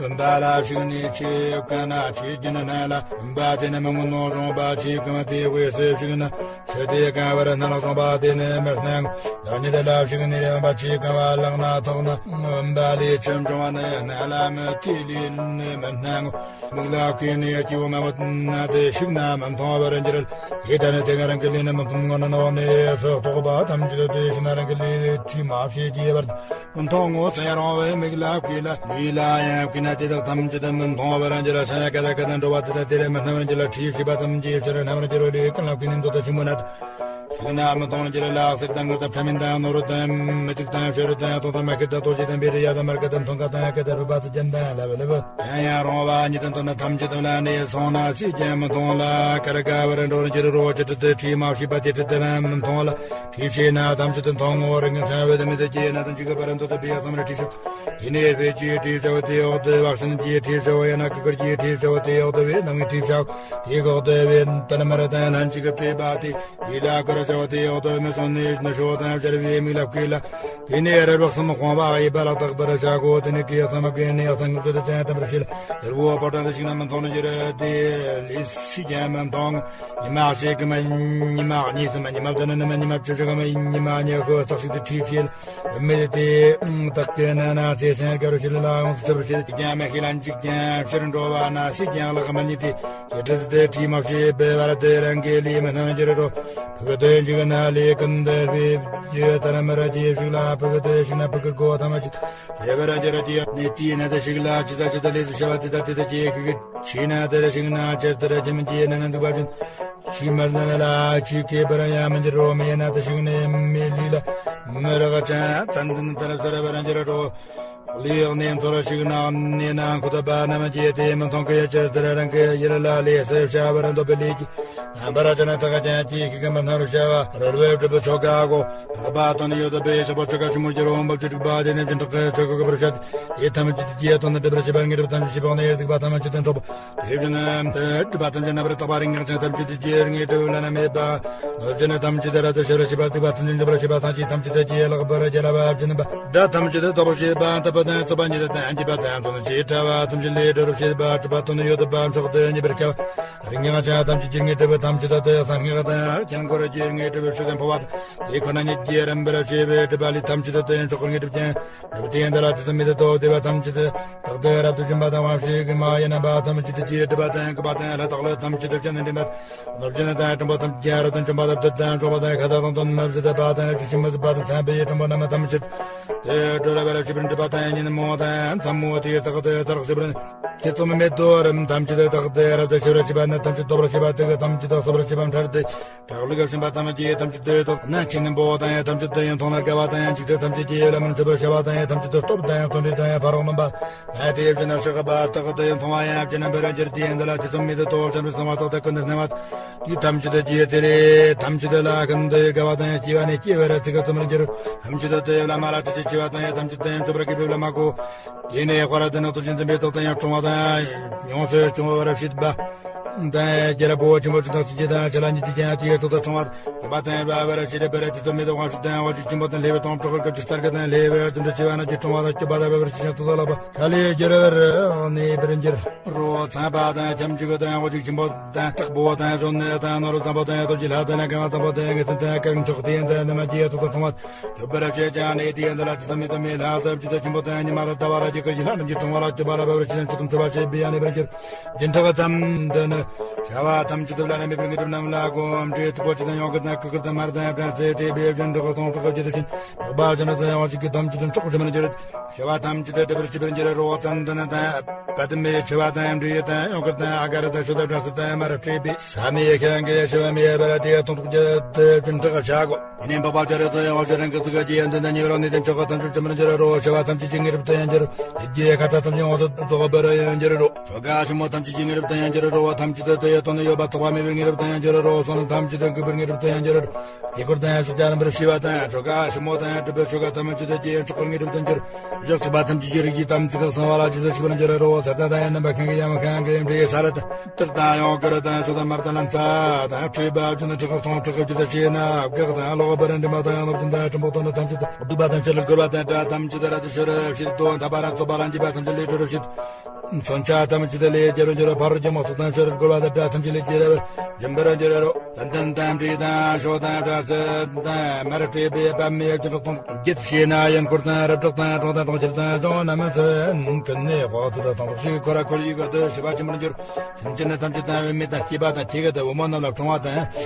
འོན་པ་ལ་ཞིག་ནི་ཆེ་ཀ་ན་ཆེ་ཀྱི་ན་ན་ལ་འོན་པ་དེ་ནི་མི་མངོན་ནོ་རུང་པ་ཆེ་ཀ་མ་དེ་དབུས་སུ་ཞིག་ན་ཆེ་དེ་ཀ་བར་སྣང་ལ་སོང་པ་དེ་ནི་མི་སྣང་། བདག་ཉིད་ལ་ཞིག་ནི་འོན་པ་ཆེ་ཀ་བ་ལག་ན་ཐོག་ན་འོན་པ་ལས་ཆེམ་ཆུང་བ་ནི་ན་ལ་མི་དེ་ལས་ནི་མི་སྣང་། མིག་ལ་ཁུས་ནས་སྐྱེ་བོ་མ་བུ་ན་དེ་ཤིག་ན་མི་མཐོང་བར་འགྱུར། དེ་ལྟར་ནི་དེ་ག་རང་གི་ལུས་ནི་མི་མཐོང་ངོ་ན་ནོ་ནས་སུ་རྟོག་པ་ཐམས་ཅད་དུ་དེ་ཤིག་ན་རང་གི་ལུས་ནི་ཁྲིད་མ་བྱེད་ཀྱི་བར་མི་མཐོང་ངོ་ཟེར་རུང་བའི་མིག་ལ་ཁུས་ལ་ལུས་ལ་ཡང་ཁུས་ན་དེ་དག་ཐམས་ཅད་དུ་མི་མཐོང་བར་འགྱུར། ས་ཡ་ཀ་ད་ཀ་ད་འགྲོ་བ་དེ་དག་དེ་ལས་མི་སྣང་བར་འགྱུར་ལ་ཁྲིད་བྱེད་པ་ཐམས་ཅད་ཕྱིར་སྣང་བར་འགྱུར་རོ། ལུས་ཀུན་ལ་ཁུས་ནི་མདོ་དང་ཆེན་པོ་ན། ཞིག་ན་མི་མཐོང་རྒྱུར་ལ་ཟེར་དང་གུར་དང་ཕྲ་མིན་དང་ནོར་བུ་དང་མི་ཐིག་དང་བྱ་རུ་དང་སྟོང་དང་མ་སྐད་དང་ལྟོ་ཆས་དང་བེ་རི་ཡ་དང་མར་ཀ་དང་མཐོང་ཀ་དང་ཀ་དང་རུ་བ་དང་ཅན་དང་ལ་བ་ལ་བ། ཡང་ཡང་རུང་བ་ཉིད་དང་དོན་ཐམས་ཅད་དུ་ལ་ནི་སོང་ན་སུས་ཀྱང་མི་མཐོང་ལ། ཀ་ར་ཀ་བར་འགྲོ་རྒྱུར་རོ་ཅི་ཏྲི་ཏི་ཁྲིད་མ་བྱས་པ་དེ་ཏྲི་ཏི་ལ་མི་མཐོང་ལ། ཁྲིད་བྱས་ན་ཐམས་ཅད་དུ་མཐོང་ངོ་། རིགས་ངན་ཕྲ་བའི་དུ་མི་དུ་སྐྱེས་ན་དང་ཅི་ག་བར་འདོད་དུ་བེ་ཡ་ཚང་མར་ཁྲིད་ཤོག་དེ་ནས་བེ་ཅི་ཁྲིད་བྱ་བ་དེ་འོག་ཏུ་བག་ཤིན་གྱི་ཁྲིད་བྱ་བ་ཡང་ན་ཀི་ཀར་གྱི་ཁྲིད་བྱ་བ་དེ་འོག་ཏུ་བེ་ནང་གི་ཁྲིད་བྱ་བ་དེ་འོག་ཏུ་བེ་ཏ་ན་མ་ར་དང་ལྷན་ཅིག་གི་ཁྲིད་པ་དེ། ལུས་ལ་ཀུ་ར་བྱ་བ་དེ་འོག་ཏུ་མི་སོང་ནས་ནུ་ཞོ་དང་སྦྱར་བའི་མིག་ལ་བསྐུས་ལ། དེ་ནས་རི་རབ་གསུམ་སྤངས་པ་ཡིས་པ་ལ་དག་པར་བྱ་དགོས། དེ་ནས་གོས་གསུམ་གོན་ནས་གསང་སྔགས་ཀྱི་ལས་ཙམ་པར་བྱེད། དེར་བོ་པ་ཏྲ་འདི་ཞིག་ན་མི་མཐོང་ནི་ཡོད་རེད། དེ་ལས་སུས་ཀྱང་མི་མཐོང་། ཉི་མ་ཞིག་གམ་ཉི་མ་གཉིས་སམ་ཉི་མ་བདུན་ནམ་ཉི་མ་བཅུ་ཞིག་གམ་ཉི་མ་ཉི་ཤུ་རྩ་གཅིག་ཏུ་ཁྲིད་བྱེད། མི་དེ་དག་གི་ན་ན་ཚེ་སེང་ག་རུ་ཞིག་ལ་ཡོངས་སུ་ཆུབ་པར་བྱེད། དེ་ཀྱང་མི་ཤེས་ལན་གཅིག་ཀྱང་ཕྱིར་འགྲོ་བ་ན་སུས་ཀྱང་ལག་མི་རྙེད་དེ། ཁྱེད་ཀྱིས་དེ་ཁྲིད་མ་བྱས་པའི་བར་དུ་རང་གི་ལས་མི་སྣང་འགྱུར་རོ། ཕུག་དོན་གཅིག་ན་ལས་ཀུན་ཏུ་སྤེལ་རྒྱུ་ལྟར་མི་ར་ཅི་ཞིག་ལ་ཕུག་དོན་ཞིག་ན་ཕུག་གི་སྒོ་ཐམས་ཅད་ལེགས་པར་འགྱུར་གྱི་ནི་དེའི་ནང་དུ་ཞིག་ལ་ཇི་ལྟར་ཇི་ལྟར་ལས་སུ་བྱ་བ་དེ་དག་དེ་དག་བྱེད་ཤིག །ཆོས་ན་དེར་ཞིག་ན་ཇི་ལྟར་ཇི་མི་བྱེད་ན་ན་འདུག་པ་བཞིན། ཆོས་མི་ལ་ལ་ཆོས་ཁེ་བར་ཡང་མི་འགྱུར་རོ། མི་ཡན་ན་དེ་ཞིག་ནས་མི་ལུས་ལ་མི་རག་ཅན་ཙན་དན་ལྟར་སར་བར་འགྱུར་རོ། ལུས་ཡག་ནས་མཐོ་རུ་ཞིག་ན་གནས་ན་འཁོད་པ་རྣམས་ཀྱིས་དེ་མི་མཐོང་གི་ཕྱིར་དེར་རང་གི་ཡུལ་ལ་ལས་སུ་བྱ་བར་འདོད་པའི་ལས་ཀྱིས་རྣམ་པར་ཅན་དག་ཀྱང་ཅིས་ཤིག་གམ་སྣང་རུ་བྱ་བ་རོལ་བའི་སྒྲུབ་པའི་ཆོ་ག་གོ། ལྷག་པ་དང་ནི་ཡོད་པའི་ཞགས་པ་ཆོ་ག་ཆེན་མོ་སྦྱོར་བ་འབབ་ཆུ་དྲུག་པ་དེ་ནི་སྦྱིན་སྲེག་གི་ཆོ་ག་དགོད་པར་བྱ་སྟེ། དེ་ཐམས་ཅད་ཀྱི་རྗེས་དོན་ནི་སྒྲུབ་པར་བྱེད་པ་དངོས་གྲུབ་ཐམས་ཅད་ཞེས་པ་ནི་སྡིག་པ་ཐམས་ཅད་དུ་འཕྲོག་པ། དེ་བཞིན་དུ་སྒྲུབ་པ་ཐམས་ཅད་རྣམ་པར་དག་པ་རིགས་ལྔ་ཅན་ཐམས་ཅད་ཀྱི་རྗེས་དངོས་གྲུབ་བླ་ན་མེད་པ། ནོར་སྦྱིན་ཐམས་ཅད་རབ་ཏུ་ཤེས་པར་བྱེད་པ། སྡིག་པ་ཐམས་ཅད་འཇོམས་པར་བྱེད་པ། སངས་རྒྱས་ཐམས་ཅད་ཀྱི་ལེགས་པར་རྒྱལ་བ་སྦྱིན་པ། དགྲ་ཐམས་ཅད་བཟློག་པར་བྱེད་པ། འཐབ་པ་དང་རྩོད་པ་ཉིད་དང་འཇིགས་པ་དང་དོན་ཆེན་ཕྲ་བ་ཐམས་ཅད་ལས་སྒྲོལ་བར་བྱེད་པ། གྲུབ་པ་དོན་ཡོད་པ་མཆོག་ཏུ་མཉེས་པར་བྱ་བ། རིགས་ལྔ་ཅན་ཐམས་ཅད་ཀྱི་དངོས་གྲུབ་ཐམས་ཅད་དང་དེ་གསང་སྔགས་དང་དཀྱིལ་འཁོར་གྱི་དངོས་གྲུབ་ཕྱི་ཟན་འཕོ་བ་དང་། དེ་ཁོ་ན་ཉིད་ཀྱིས་རིམ་པར་བྱེད་པའི་སྒྲུབ་པ་ལས་ཐམས་ཅད་དུ་མཆོག་གི་དངོས་གྲུབ་ཅན། སྒྲུབ་པའི་དེ་འདི་ལ་དུས་གསུམ་མེད་དུ་བདེ་བ་ཐམས་ཅད་དུ་རྟག་ཏུ་རབ་ཏུ་བྱིན་པ་དང་། དབང་ཕྱུག་གི་མ་ཡིན་རྣམ་པ་ཐམས་ཅད་ཀྱི་སྒྲུབ་པ་དང་བཀོད་པ་དང་ལྷ་དང་ཀླུ་ཐམས་ཅད་དུ་སྤྱན་འདྲེན་པ། ནོར་སྦྱིན་དང་སྲིན་པོ་ཐམས་ཅད་རབ་ཏུ་འཇོམས་པ་དང་བདུད་དང་འཇོམས་པ་དང་ཁ་དོག་དང་དོན་མི་ཟད་པ་དང་རབ་ཏུ་ཞི་མི་ཟད་པ་དང་མཚན་དཔེའི་སྲིན་པོ་རྣམས་ཐམས་ཅད་དུ་སྒྲོལ་བར་བྱེད་པར་འགྲུབ་པ་དང་ཉིན་མོ་དང་མཚན་མོ་དེའི་རྟག་ཏུ་ཚར་ཞིབ་ཁྱེད་ཚོ་མི་མེད་དོ་རིམ་ཐམས་ཅད་དུ་རྟག་ཏུ་རབ་ཏུ་ཞི་བར་བྱེད་པ། ནད་ཐམས་ཅད་སྟོབས་པར་བྱེད་པ། དུག་ཐམས་ཅད་དུ་གསོ་བར་བྱེད་པ། འཕྲལ་དུ་དྲག་ལུགས་ཀྱི་སེམས་པ་ཐམས་ཅད་ཐམས་ཅད་དུ་ཐོག་ན་ཆེན་པོ་དང་ཡང་ཐམས་ཅད་དུ་ཡང་མཐོང་ན་དགའ་བ་དང་ཡང་འཇིག་རྟེན་ཐམས་ཅད་ཀྱི་ལམ་མིན་འཆོལ་བར་བྱ་བ་དང་ཡང་ཐམས་ཅད་དུ་སྟོབས་དང་ཡང་བརྩོན་འགྲུས་དང་ཡང་ཕ་རོལ་ནུས་པ་ཡང་དེ་ཡི་བྱིན་རླབས་ཤོག་པ་རྟག་ཏུ་ཡང་མཐོང་བ་ཡང་བྱིན་རླབས་འབར་འགྱུར་དེ་ཡང་འདི་ལ་དུས་གསུམ་མེད་དུ་ཐོག་བྱམས་པའི་གསང་བ་རྟག་ཏུ་ཀུན་ཏུ་སྣང་བ་དེ་ཐམས་ཅད་དུ་རྗེས་དེ་རེ་ཐམས་ཅད་དུ་ལ་ཀུན་ཏུ་དགའ་བ་དང་ཡང་སྐྱེ་བ་ནས་སྐྱེ་བར་ཚིག་གི་བརྩོན་པར་འགྱུར། ཐམས་ཅད་དུ་དེ་ཡི་བླ་མ་ལ་ཁྲིད་ཅིང་བྱ་བ་དང་ཡང་ཐམས་ཅད་དུ་ཡང་མཆོད་པར་དགེ་བའི་བླ་མ་གོ། དེ་ནས་དཔལ་ལྡན་ནག་ཏུ་ཅན་འཛིན་པའི་རྟགས་དང་ཡང་འཁྲུངས་པ་དང་ཡོངས་སུ་སྐྱོང་བར་བྱེད་པ། དང་རྒྱལ་པོ་ཆེན་པོ་ཅི་དང་ཅི་ཅི་དང་ཅི་ལ་ཉིད་ཀྱི་ཀྱང་དེའི་རྟགས་དང་འཁྲུངས་པ་དང་བ་དང་བ་བར་བྱེད་པར་དེ་ཚོ་མེད་དུ་དབང་ཕྱུག་དང་དབང་ཕྱུག་ཆེན་པོ་དང་ལྷའི་བུ་དང་གྲོགས་ཀྱི་ལྟར་ག་དང་ལྷའི་བུ་དུད་འགྲོ་བྱེ་བ་རྣམས་ཀྱིས་འཁྲུངས་པ་དང་སྐྱོབ་པ་དང་བ་བར་བྱེད་ཅིང་ཐོག་ལ་ལག་པ་ཁ་ལས་རྒྱལ་བར་གནས་པར་འགྱུར་རོ། ཚངས་པ་དང་ཁྱབ་འཇུག་དང་དབང་ཕྱུག་ཆེན་པོ་དང་དྲག་པོ་དང་གཞོན་ནུ་དང་ནོར་བུ་བཟང་པོ་དང་རྡོ་རྗེ་ལྷ་དང་གང་བཟང་པོ་དང་ངེས་ཚན་དང་སྐར་མཆོག་དེ་ཡང་དང་ནི་མ་རྒྱས་ཐོག་ཏུ་འཁྲུངས་པ། སྐྱོབ་པར་བྱེད་ཅིང་གནས་དེའི་འདི་ལ་དུས་གསུམ་མེད་དུ་མེད་ལྷ་ཐམས་ཅད་དུ་ཆེན་པོ་དང་ཉི་མ་ལ་ཟླ་བ་ལ་རྒྱལ་ཁབ་ཀྱི་ལྷ་རྣམས་ཀྱིས་འཁྲུངས་པ་ལ་སྐྱོབ་པ་ལ་བབ་པར་བྱེད་ཅིང་མཆོག་ཏུ་མཆོད་པ་བྱེད་པའི་ཡང་ལེགས་པར་གྱུར། སྦྱིན་སྲེག་ཙམ་དུ་ནི་བྱ་བ་ཐམས་ཅད་དུ་བླ་ན་མེད་པའི་དངོས་གྲུབ་རྣམས་ལ་གོམས་འདྲིས་མཐུ་པོ་ཆེ་དང་ཡང་དག་དང་བཀའ་དང་མར་དང་བྲམ་ཟེ་བཀྲེས་པའི་སྦྱིན་སྲེག་གི་སྟོང་ཕྲག་བརྒྱད་དུ་ཕྱིན། ལྷག་པ་ཅན་དུ་ཡང་ཞིག་གི་ཐམས་ཅད་དུ་མཆོག་ཅེས་མིན་འགྱུར། བྱ་བ་ཐམས་ཅད་དུ་སྒྲུབ་པར་བྱེད་པར་འགྱུར་རོ། ཙན་དན་དང་པདྨའི་མཆོད་པ་དང་འབྲས་དང་ཡང་དག་དང་ཨ་ག་ར་དང་ཤོ་དང་བྲམ་ཟེ་དང་མར་བྲེས་པའི་ས་མའི་ཤིང་གི་ཤི་བ་མེད་པར་དེ་སྟོང་ཕྲག་བརྒྱད་དུ་སྦྱིན་སྲེག་བྱ་དགོས། དེ་ནས་འཕགས་པ་སྤྱན་རས་གཟིགས་ཡང་ཞིང་རང་གི་གཟུགས་ཀྱི་རྒྱན་དུ་ནི་ཉེ་བར་གནས་ཏེ་མཆོག་གི་ཐམས་ཅད་ཅི་མིན་འགྱུར་རོ། བྱ་བ་ཐམས་ཅད་ཀྱི་དངོས་གྲུབ་ཏུ་ཡང་འགྱུར། ཡིད་ཀྱི་ཁ་ཐག་ཐམས་ཅད་ཡོངས་སུ་རྫོགས་པར་ཡང་འགྱུར་རོ། ཆོ་ག་ཆེན་མོ་ཐམས་ཅད་ཀྱི་དངོས་གྲུབ་ཏུ་ཡང་འགྱུར་རོ། བ་ཐམས་ཅད་དུ་དེ་ཡི་དོན་ནི་ཡོད་པ་ཐོགས་པ་མེད་པའི་དངོས་གྲུབ་ཏུ་ཡང་འགྱུར་རོ། བསོད་ནམས་ཐམས་ཅད་དུ་འགུགས་པའི་དངོས་གྲུབ་ཏུ་ཡང་འགྱུར་རོ། དཀྱིལ་འཁོར་དུ་ཡང་ཕྱག་རྒྱ་རྣམ་པར་བྱེད་པ་དང་ཆོ་ག་ཆེན་མོ་དུ་ཡང་སྒྲུབ་པའི་ཆོ་ག་ཐམས་ཅད་དུ་དེ་ཡང་མཆོག་གི་དངོས་གྲུབ་ཏུ་འགྱུར། བཞག་ཚིག་པ་ཐམས་ཅད་ཀྱི་རིགས་ཀྱི་དམ་ཚིག་གསང་བ་ལ་རྗེས་སུ་ཞུགས་པར་འགྱུར་རོ། ས་དང་ཡང་རྣམ་པ་ཤིང་གི་ཡང་ཤིང་གི་འབྲས་ས་ལ་དང་། གཏེར་དང་ཡང་དཀར་དང་ཤོ་དང་མར་དང་ལན་ཚྭ་དང་མཁྲིས་པ་བཅུ་ནི་ཁྲག་སྟོང་ཕྲག་བརྒྱད་དུ་བྱས་ན་སྒེག་དང་གློག་འབར་འདྲེན་པ་དང་ཡང་ནོར་བུ་དང་སྲིན་པོ་དང་ནི་ཐམས་ཅད་དུ་བདུག་པ་དང་ཕྱི་ལ་བསྐོར་བ་དང་དགྲ་ཐམས་ཅད་དུ་རབ་ཏུ་ཤོར་བར་བྱེད་དོ། འཐབ་པ་རང་ཚོགས་པ་རང་རྒྱས་པ་ཐམས་ཅད་ལས་གྲོལ་བར་བྱེད། མཚོན་ཆ་ཐམས་ཅད་ལས་རྒྱལ་བར་འགྱུར་རོ། ཕ་རོལ་གྱི་མོ་སོགས་དང་ཕྱི་ལ་བསྐོར་བ་དང་དགྲ་ཐམས་ཅད་ལས་རྒྱལ་བར་འགྱུར་བར་འགྱུར་རོ། ཙན་དན་དང་འབྲས་དང་ཤོ་དང་བྲམ་ཟེ་དང་མར་བྲེས་པའི་པདྨའི་སྦྱིན་སྲེག་སྟོང་བརྒྱད་བྱས་ན་ཡང་འཁོར་དང་རབ་བྲག་དང་གྲོང་དང་གྲོང་ཁྱེར་དང་ལྗོངས་རྣམས་མཚོན་ཀུན་ནས་དཔག་ཚད་དང་སྟོང་ཕྲག་ཞིག་ཁོ་ར་ཁོར་ཡུག་གི་དུ་ཞི་བ་ཆེན་པོར་འགྱུར། སེམས་ཅན་ཐམས་ཅད་དང་བུད་མེད་དང་སྐྱེས་པ་དང་ཁྱེད་ཀྱི་དུ་བུ་མོ་རྣམས་ལ་འཁྲུངས་པ་དང་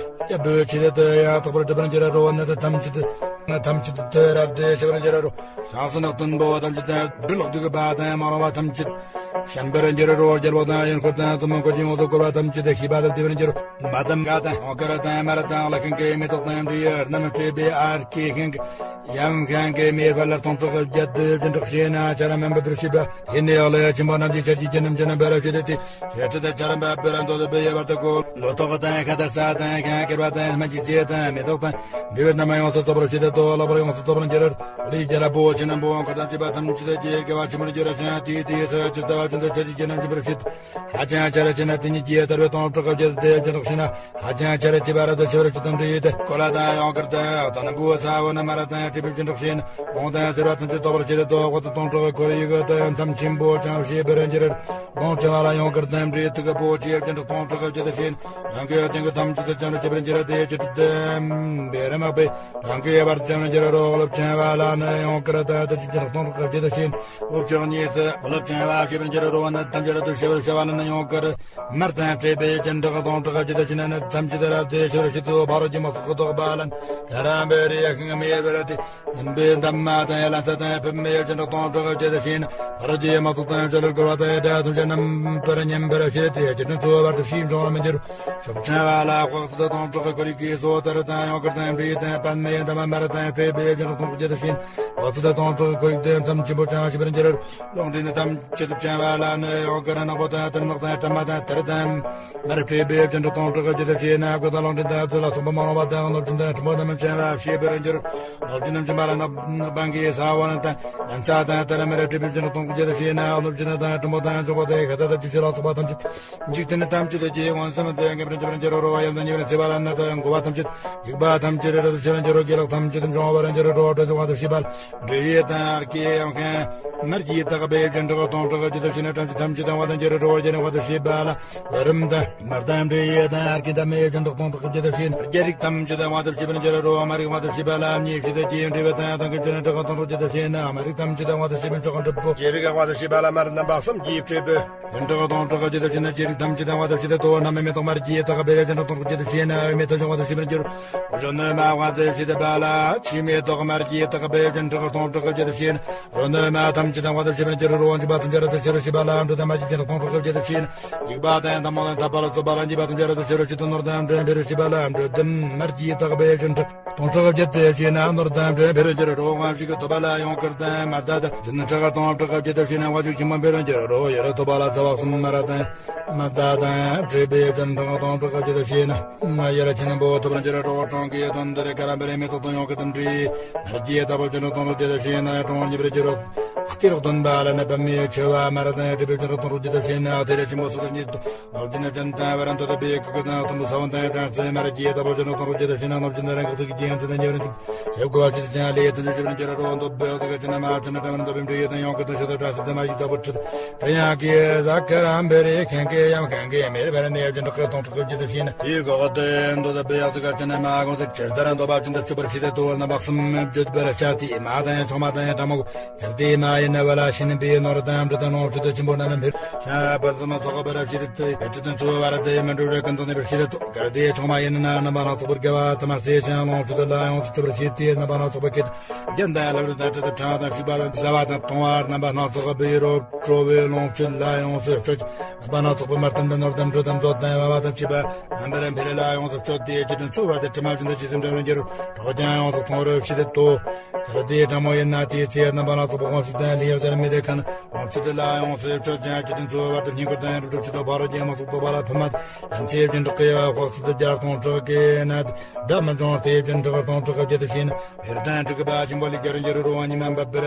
སྐྱབས་འགྲོའི་ཆེད་དུ་ཡང་དག་པར་སྒྲུབ་པར་འགྱུར་རོ། ནད་ཐམས་ཅད་ནད་ཐམས་ཅད་དུ་རབ་ཏུ་ཞི་བར་འགྱུར་རོ། ཞིང་སུ་ནགས་དུན་པོ་ཐམས་ཅད་དང་སྦྲུལ་གདུག་པ་དང་མ་རུངས་པ་ཐམས་ཅད་བྱམས་པར་འགྱུར་རོ། རྒྱལ་པོ་དང་ཡུལ་འཁོར་དང་བཙུན་མོ་འཁོར་གྱི་ཡོངས་སུ་བསྐོར་བ་ཐམས་ཅད་ཤེས་པ་དང་བདེ་བར་འགྱུར་རོ། མ་དང་ག་དང་ཧོ་ཀ་ར་དང་མ་ར་དང་ལ་ཤིང་གི་མེ་ཏོག་དང་འབྲས་རྣམས་སྤྲས་པའི་ཨར་ཀའི་ཤིང་གི་ཡམ་ཤིང་གི་མེ་འཕར་ལ་སྟོང་ཕྲག་བརྒྱད་དུ་སྦྱིན་སྲེག་བྱས་ན་ཆར་མེ་འབབ་པར་བྱེད་པ། དེ་ནས་ཀླུ་ཆེན་པོ་རྣམས་ཀྱིས་ཆར་གྱི་རྒྱུན་རྣམས་ཀྱི་རྣམ་པར་བྱེད་དེ། ཆར་ཆུ་དང་ཆར་འབབ་པར་འདོད་པའི་བར་དུ་བསྐོར། ལོ་ཏོག་དང་ཁ་དར་ས་དང་ཤིང་ཀེར་པ་དང་སྨན་གྱི་རྫས་དང་མེ་ཏོག་དང་འབྲས་བུ་རྣམས་ཡོངས་སུ་རྫོགས་པར་བྱེད་དེ། ལྟོ་ལག་པར་ཡོངས་སུ་རྫོགས་པར་འགྱུར་རོ། ཀླུའི་རྒྱལ་པོ་ཆེ་རྣམས་པོ་འཁོར་དང་བཅས་པ་ཐམས་ཅད་ཀྱིས་དགེ་བ་ཆེན་པོར་འགྱུར་ཞིང་དེའི་དུས་སུ་ཇི་ལྟ་བ་ དུ་ཆོས་ཀྱི་རྒྱུ་རྣམས་ཀྱི་བར་ཞིག་ཧ་ཅང་ཆ་ར་ཆེ་ན་དེ་ཉིད་ཀྱི་དར་བའི་སྟོང་ཕྲག་གི་རྒྱུད་དེ་སྦྱིན་སྲེག་བྱས་ན་ཧ་ཅང་ཆ་ར་ཆེ་བ་ར་དུ་ཆེ་བར་ཞིག་དང་འདྲི་ཡི་དེ་ཀོ་ལ་དང་ཡོང་ཀར་དང་དོན་བུ་ས་བོ་ན་མ་ར་དང་ཏྲི་བུ་སྦྱིན་སྲེག་བྱས་ན་ལོང་དང་སེར་བ་ཐམས་ཅད་དོག་པར་བྱས་ཏེ་དོག་པ་དང་སྟོང་ཕྲག་གི་ཁོར་ཡུག་དང་མཚམས་ཆེན་པོ་ཅང་ཞེས་པར་འགྱུར། ལོང་ཆེ་བ་ལ་ཡོང་ཀར་དང་འདྲི་ཡི་དེ་གི་པོ་ཆེ་སྦྱིན་སྲེག་སྟོང་ཕྲག་གི་རྒྱུད་དུ་བྱས་ན་ཡང་གི་དེང་གི་ཐམས་ཅད་དུ་ཅང་ར་ཆེ་བར་འགྱུར་དེ་ཅི་སྟེ་བེ་ར་མ་པའི། རང་གི་བར་ཅན་གྱི་རོ་སློབ་ཆེན་བ་ལ་ནི་ཡོང་ཀར་དང་དུ་ཅི་ཅི་སྟོང་ཕྲག་རྒྱུད་དུ་ཕྱིན། སློབ་ཆེན་གཉིས་སུ་སློབ་ཆེན་བ་ཞེས་པའི་འགྱུར་རོ་ནི་ཐམས་ཅད་དུ་ཞེས་པར་ཞེས་པ་ལ་ནི་ཡོང་ཀར། མར་དང་བཅས་པའི་སྦྱིན་སྲེག་སྟོང་ཕྲག་རྒྱུད་དུ་ཕྱིན་ནི་ཐམས་ཅད་རབ་ཏུ་ཞེས་པར་ཞེས་སུ་ཕ་རོལ་གྱི་མ་སོགས་ཀྱི་རྟོག་པ་ལ་ཀ་ར་འབེ་རི་ཡ་ཤིང་མི་ཡ་བེ་ར་ཏི་ནམ་པའི་འདབ་མ་དང་ཡ་ལ་ཚ་དང་ཕུབ་མའི་སྦྱིན་སྲེག་སྟོང་ཕྲག་རྒྱུད་དུ་ཕྱིན། ཕ་རོལ་གྱི་མ་སོགས་དང་ཞལ་ལུར་བསྐོར་བ་དང་ཡ་དྲ་ཐམས་ཅད་རྣམ་པར་སྙོམས་པར་བྱེད་དེ་སྤྱིར་བཏང་འཚོ་བར་དུ་ཕྱིའི་འབྱུང་བ་མི་འགྱུར། ཤུགས་ཆེན་བ་ལ་དཔག་ཚད་སྟོང་ཕྲག་གི་ཁོར་ཡུག་གི་སོ་ལྟར་དང་ཡང་དཀར་དང་འབྲས་དང་པདྨའི་འདབ་མ་དམར་དང་སྤྲོས་པའི་སྦྱིན་སྲེག་སྟོང་ཕྲག་རྒྱུད་དུ་ཕྱིན། དཔག་ཚད་སྟོང་ཕྲག་གི་ཁོར་ཡུག་དེ་མཚམས་ཆེན་པོ་ཅང་ཞེས་པར་འགྱུར། ལོག་འདྲེན་ནི་ཐམས་ཅད་དུ་ཆེན་བ་ལ་ནི་ཡང་དཀར་ནག་པོ་དང་དར་ནག་དང་སྲན་མ་དང་དར་དང་མར་སྤྲོས་པའི་སྦྱིན་སྲེག་སྟོང་ཕྲག་རྒྱུད་དུ་ཕྱིན་ན་དགུ་དང་ལོག་འདྲེན་དང་ཨབ་ཙི་ལ་སོགས་པ་མ་རུངས་པ་དང་གནོད་སྦྱིན་དང་ཁྲིམས་པ་རྣམས་ཆེན་བ་ཞེས་པར་འགྱུར། གནོད་སྦྱིན་རྣམས་ཆེན་བ་ལ་ནག་པང་གི་ས་བོན་དང་ཉམས་ཆག་དང་དར་མར་སྤྲོས་པའི་སྦྱིན་སྲེག་སྟོང་ཕྲག་རྒྱུད་དུ་ཕྱིན་ན་གནོད་སྦྱིན་དང་ཁྲིམས་པ་དང་འཇོག་པ་དང་ཁ་ཏ་དང་ཅི་ཞིག་ལ་སོགས་པ་ཐམས་ཅད། འཇིག་རྟེན་ཐམས་ཅད་ཀྱི་ངོ་སེམས་དེ་ངེས་པར་འཇིག་པར་འགྱུར་རོ། ཡང་དུ་ཉེ་བར་འཚེ་བ་ལ་ནི་དང་འགོ་བ་ཐམས་ཅད་འཇིག་པ་ཐམས་ཅད་རབ་ཏུ་ཕྱིར་འགྱུར་རོ། དགེ་ལེགས་ཐམས་ཅད་འབྱུང་བར་འགྱུར་རོ། བྲོ་བ་བྲོ་བ་དུ་ཤེས་པ་འདྲེ་ཡི་དང་ཨར་ཀའི་ཡང་ཁན་མར་གྱིས་བཏགས་པའི་སྦྱིན་སྲེག་སྟོང་ཕྲག་རྒྱུད་དུ་ཕྱིན་ན་ཐམས་ཅད་ཐམས་ཅད་དང་བ་དང་འགྱུར་རོ། རྒྱ་ནི་བ་དུ་ཤེས་པ་ལ་བ་རིམ་དང་མར་དང་འདྲེ་ཡི་དང་ཨར་ཀའི་འདབ་མའི་སྦྱིན་སྲེག་སྟོང་ཕྲག་རྒྱུད་དུ་ཕྱིན། རྒྱ་རིགས་ཐམས་ཅད་དང་བ་དུ་ཤེས་པར་འགྱུར་རོ། མ་རིགས་བ་དུ་ཤེས་པ་ལ་མྱེ་ཤེས་དང་ཀྱི་འདྲེ་བ་དང་དང་གི་སྦྱིན་སྲེག་སྟོང་ཕྲག་རྒྱུད་དུ་ཕྱིན་ན་མ་རིགས་ཐམས་ཅད་དང་བ་དུ་ཤེས་པའི་མཆོག་གི་འབྲུ་པོ་རྒྱ་རིགས་བ་དུ་ཤེས་པ་ལ་མར་རྣམ་པ་གསུམ་གྱིས་སྤྲས་པའི། སྦྱིན་སྲེག་སྟོང་ཕྲག་རྒྱུད་དུ་ཕྱིན་ན་རྒྱ་རིགས་ཐམས་ཅད་དང་བ་དུ་ཤེས་ཏེ་དོ་བ་རྣམ་སྨིན་མེ་ཏོག་མར་གྱིས་བཏགས་པའི་སྦྱིན་སྲེག་སྟོང་ཕྲག་རྒྱུད་དུ་ཕྱིན་ན་མེ་ཏོག་འབྱུང་བ་དུ་ཤེས་པར་འགྱུར། གཞོན་ནུ་མ་བ་དུ་ཤེས་ཏེ་བ་ལ་ཆུའི་མེ་ཏོག་མར་གྱིས་བཏགས་པའི་སྦྱིན་སྲེག་སྟོང་ཕྲག་རྒྱུད་དུ་ཕྱིན། གཞོན་ནུ་མ་ཐམས་ཅད་དང་བ་དུ་ཤེས་པར་འགྱུར་རོ། འཇིགས་པ་ཐམས་ཅད་རབ་ཏུ་ཕྱིར་ཞི་བ་ལ་འགྲོ་དང་མ་གྱིས་སྦྱིན་སྲེག་སྟོང་ཕྲག་རྒྱུད་དུ་ཕྱིན། འཇིགས་པ་དང་ཐ་མ་དང་ཐ་པ་ལ་སོགས་པ་ལ་འཇིགས་པ་ཐམས་ཅད་རབ་ཏུ་ཕྱིར་ཞི་དང་ནོར་དང་འབྲེལ་འབྲེལ་ཞི་བ་ལ་འགྲོ་དང་མར་གྱིས་བཏགས་པའི་སྦྱིན་སྲེག་སྟོང་ཕྲག་རྒྱུད་དུ་ཕྱིན་ན་ནོར་དང་འབྲེལ་འབྲེལ་འགྱུར་རོ། དབང་ཕྱུག་གི་ཐོད་པ་ལ་ཡང་དཀར་དང་དམར་མདའ་དང་སྦྱིན་སྲེག་སྟོང་ཕྲག་རྒྱུད་དུ་ཕྱིན་ན་དབང་ཕྱུག་ཆེན་པོ་འབྲེལ་འགྱུར་རོ། ཡ་རབས་ཐོད་པ་ལ་ཚ་བ་གསུམ་མར་དང་མར་མདའ་དང་སྤྲོས་པའི་སྦྱིན་སྲེག་སྟོང་ཕྲག་རྒྱུད་དུ་ཕྱིན་ན་ཡ་རབས་ཆེན་པོ་ཐོབ་པར་འགྱུར་རོ། གྲོང་ཁྱེར་དོན་དེར་ཀ་ར་འབེ་རི་མེ་ཏོག་དང་ཡང་དཀར་དང་འདྲེས་མར་གྱིས་བཏགས་པའི་སྦྱིན་སྲེག་སྟོང་ཕྲག་རྒྱུད་དུ་ཕྱིན་ན་གྲོང་ཁྱེར་ཉེ་བར་འགྱུར་རོ། གཏེར་སྟོན་པ་ལ་ནི་པདྨའི་མཆེ་བ་དམར་དང་སྤྲས་པའི་སྦྱིན་སྲེག་སྟོང་ཕྲག་རྒྱུད་དུ་ཕྱིན་ན་གཏེར་ཆེན་པོ་སོགས་སུ་བརྙེས་སོ། གནོད་སྦྱིན་ནི་སྦྱིན་དང་བ་རན་དོ་དམ་པའི་སྐུ་དང་དུམ་བུ་ས་བོན་དང་སྦྲང་རྩི་མར་གྱིས་བཏགས་པའི་སྦྱིན་སྲེག་སྟོང་ཕྲག་རྒྱུད་དུ་ཕྱིན་ན་གནོད་སྦྱིན་ནི་རང་གི་ཚུལ་གྱིས་རྒྱན་དུ་དང་ཉེ་བར་འཇུག་ཞབས་བསྒོ་བ་ཞིག་ཏུ་ཅང་ལས་དུ་འཇུག་ཞིང་འགྱུར་རོ། འདོད་པའི་ཚིག་གི་ཅི་ན་མ་ཅི་ན་དྲན་འདོད་པའི་འབྲས་ཡོད་དང་ཡང་ཀུན་ཏུ་ཞི་དང་སྦྲང་རྩི་དུ་མ་ཞིག་བཏགས་པའི་ཁྲི་དང་ཡང་གི་ཟ་ཀ་ར་འབེ་རི་ཁན་གི་ཡང་ཁན་གི་མེར་བར་ནས་སྦྱིན་སྲེག་སྟོང་ཕྲག་རྒྱུད་དུ་ཕྱིན་ན་དེའི་འོག་ཏུ་འདོད་པའི་ཚིག་གི་ཅི་ན་མ་གོང་དུ་ཇི་ལྟར་འདོད་པ་ཅི་འདོད་སྤྱོད་པར་བྱེད་དེ་དོ་རྣམ་པ་གསུམ་བརྗོད་པར་བྱ་སྟེ་མ་དང་མཆོག་མ་དང་ཕྲ་མོ། ཆར་དེའི་མ་ཡིན་ན་བ་ལ་ཤིན་པའི་ནོར་དང་འབྲུ་དང་ལོངས་སྤྱོད་དུ་ཆེན་པོ་རྣམས་འཕེལ་ཞིང་ཕུན་སུམ་ཚོགས་པར་བྱེད་དེ། ཕན་ཕྲུ་དང་འཚོ་བར་དེ་མི་འགྲོ་བའི་ཀུན་ཏུ་གནས་པར་བྱེད་དོ། ཆར་དེའི་མཆོག་མ་ཡིན་ན་རྣམ་པ་སྣ་ཚོགས་པར་དགེ་བ་དུ་མར་སྩལ་ཞིང་ལོངས་སྤྱོད་དུ་ལ་ཡོངས་སུ་སྤྱོད་པར་བྱེད་དེ་རྣམ་པ་སྣ་ཚོགས་པར་བསྐྱེད། རྒྱན་དང་ལྷ་བྲིས་དང་བྲིས་དང་ཕྲེང་བ་དང་བཤིག་པ་དང་བཟའ་བ་དང་བཏུང་བ་རྣམ་པ་སྣ་ཚོགས་པའི་རོ་སྤྲོ་བའི་ལོངས་སྤྱོད་ལ་ཡོངས་སུ་སྤྱོད། རྣམ་པ་སྣ་ཚོགས་པའི་མར་ཐོན་དང་ནོར་དང་འབྲུ་དང་མཛོད་དང་ཡང་བ་དང་བཅས་པ་རྣམ་པར་འཕེལ་ལ་ཡོངས་སུ་སྤྱོད་དེ་ཅི་དྲན་ཚོར་བ་དེ་དྲི་མ་བཞིན་དུ་ཇི་ཙམ་འདྲ་བར་འགྱུར། གྲོགས་ཀྱང་ཡོངས་སུ་མཐོང་བར་བྱེད་དེ་ལྟོ། ད་དེའི་ཕྲ་མོ་ཡིན་ན་དེའི་ཚེ་རྣམ་པ་སྣ་ཚོགས་པ་དབང་ཕྱུག་དང་ལེགས་པར་མི་དེ་ཁན་དབང་ཕྱུག་དེ་ལ་ཡོངས་སུ་སྤྱོད་ཅིང་ཅི་དྲན་ཚོར་བ་དེ་བསྙེན་བཀུར་དང་སྒྲུབ་ཕྱིར་དུ་ཕ་རོལ་ཏེ་མ་སོགས་རྟོག་པ་ལ་ཕུ་མ་ཡན་ཆད་སྦྱིན་སྲེག་གི་དཔག་ཚད་དུ་བརྒྱ་སྟོང་ཕྲག་གི་ནད་དགྲ་མི་འབྱུང་སྟེ་སྦྱིན་སྲེག་སྟོང་ཕྲག་གི་རྒྱུད་དུ་ཕྱིན། བེར་ལྡན་སྤྲུལ་པ་ཆེན་པོ་ལས་རྒྱལ་རུ་འགྲོ་བ་ཉི་མ་འབབ་པར་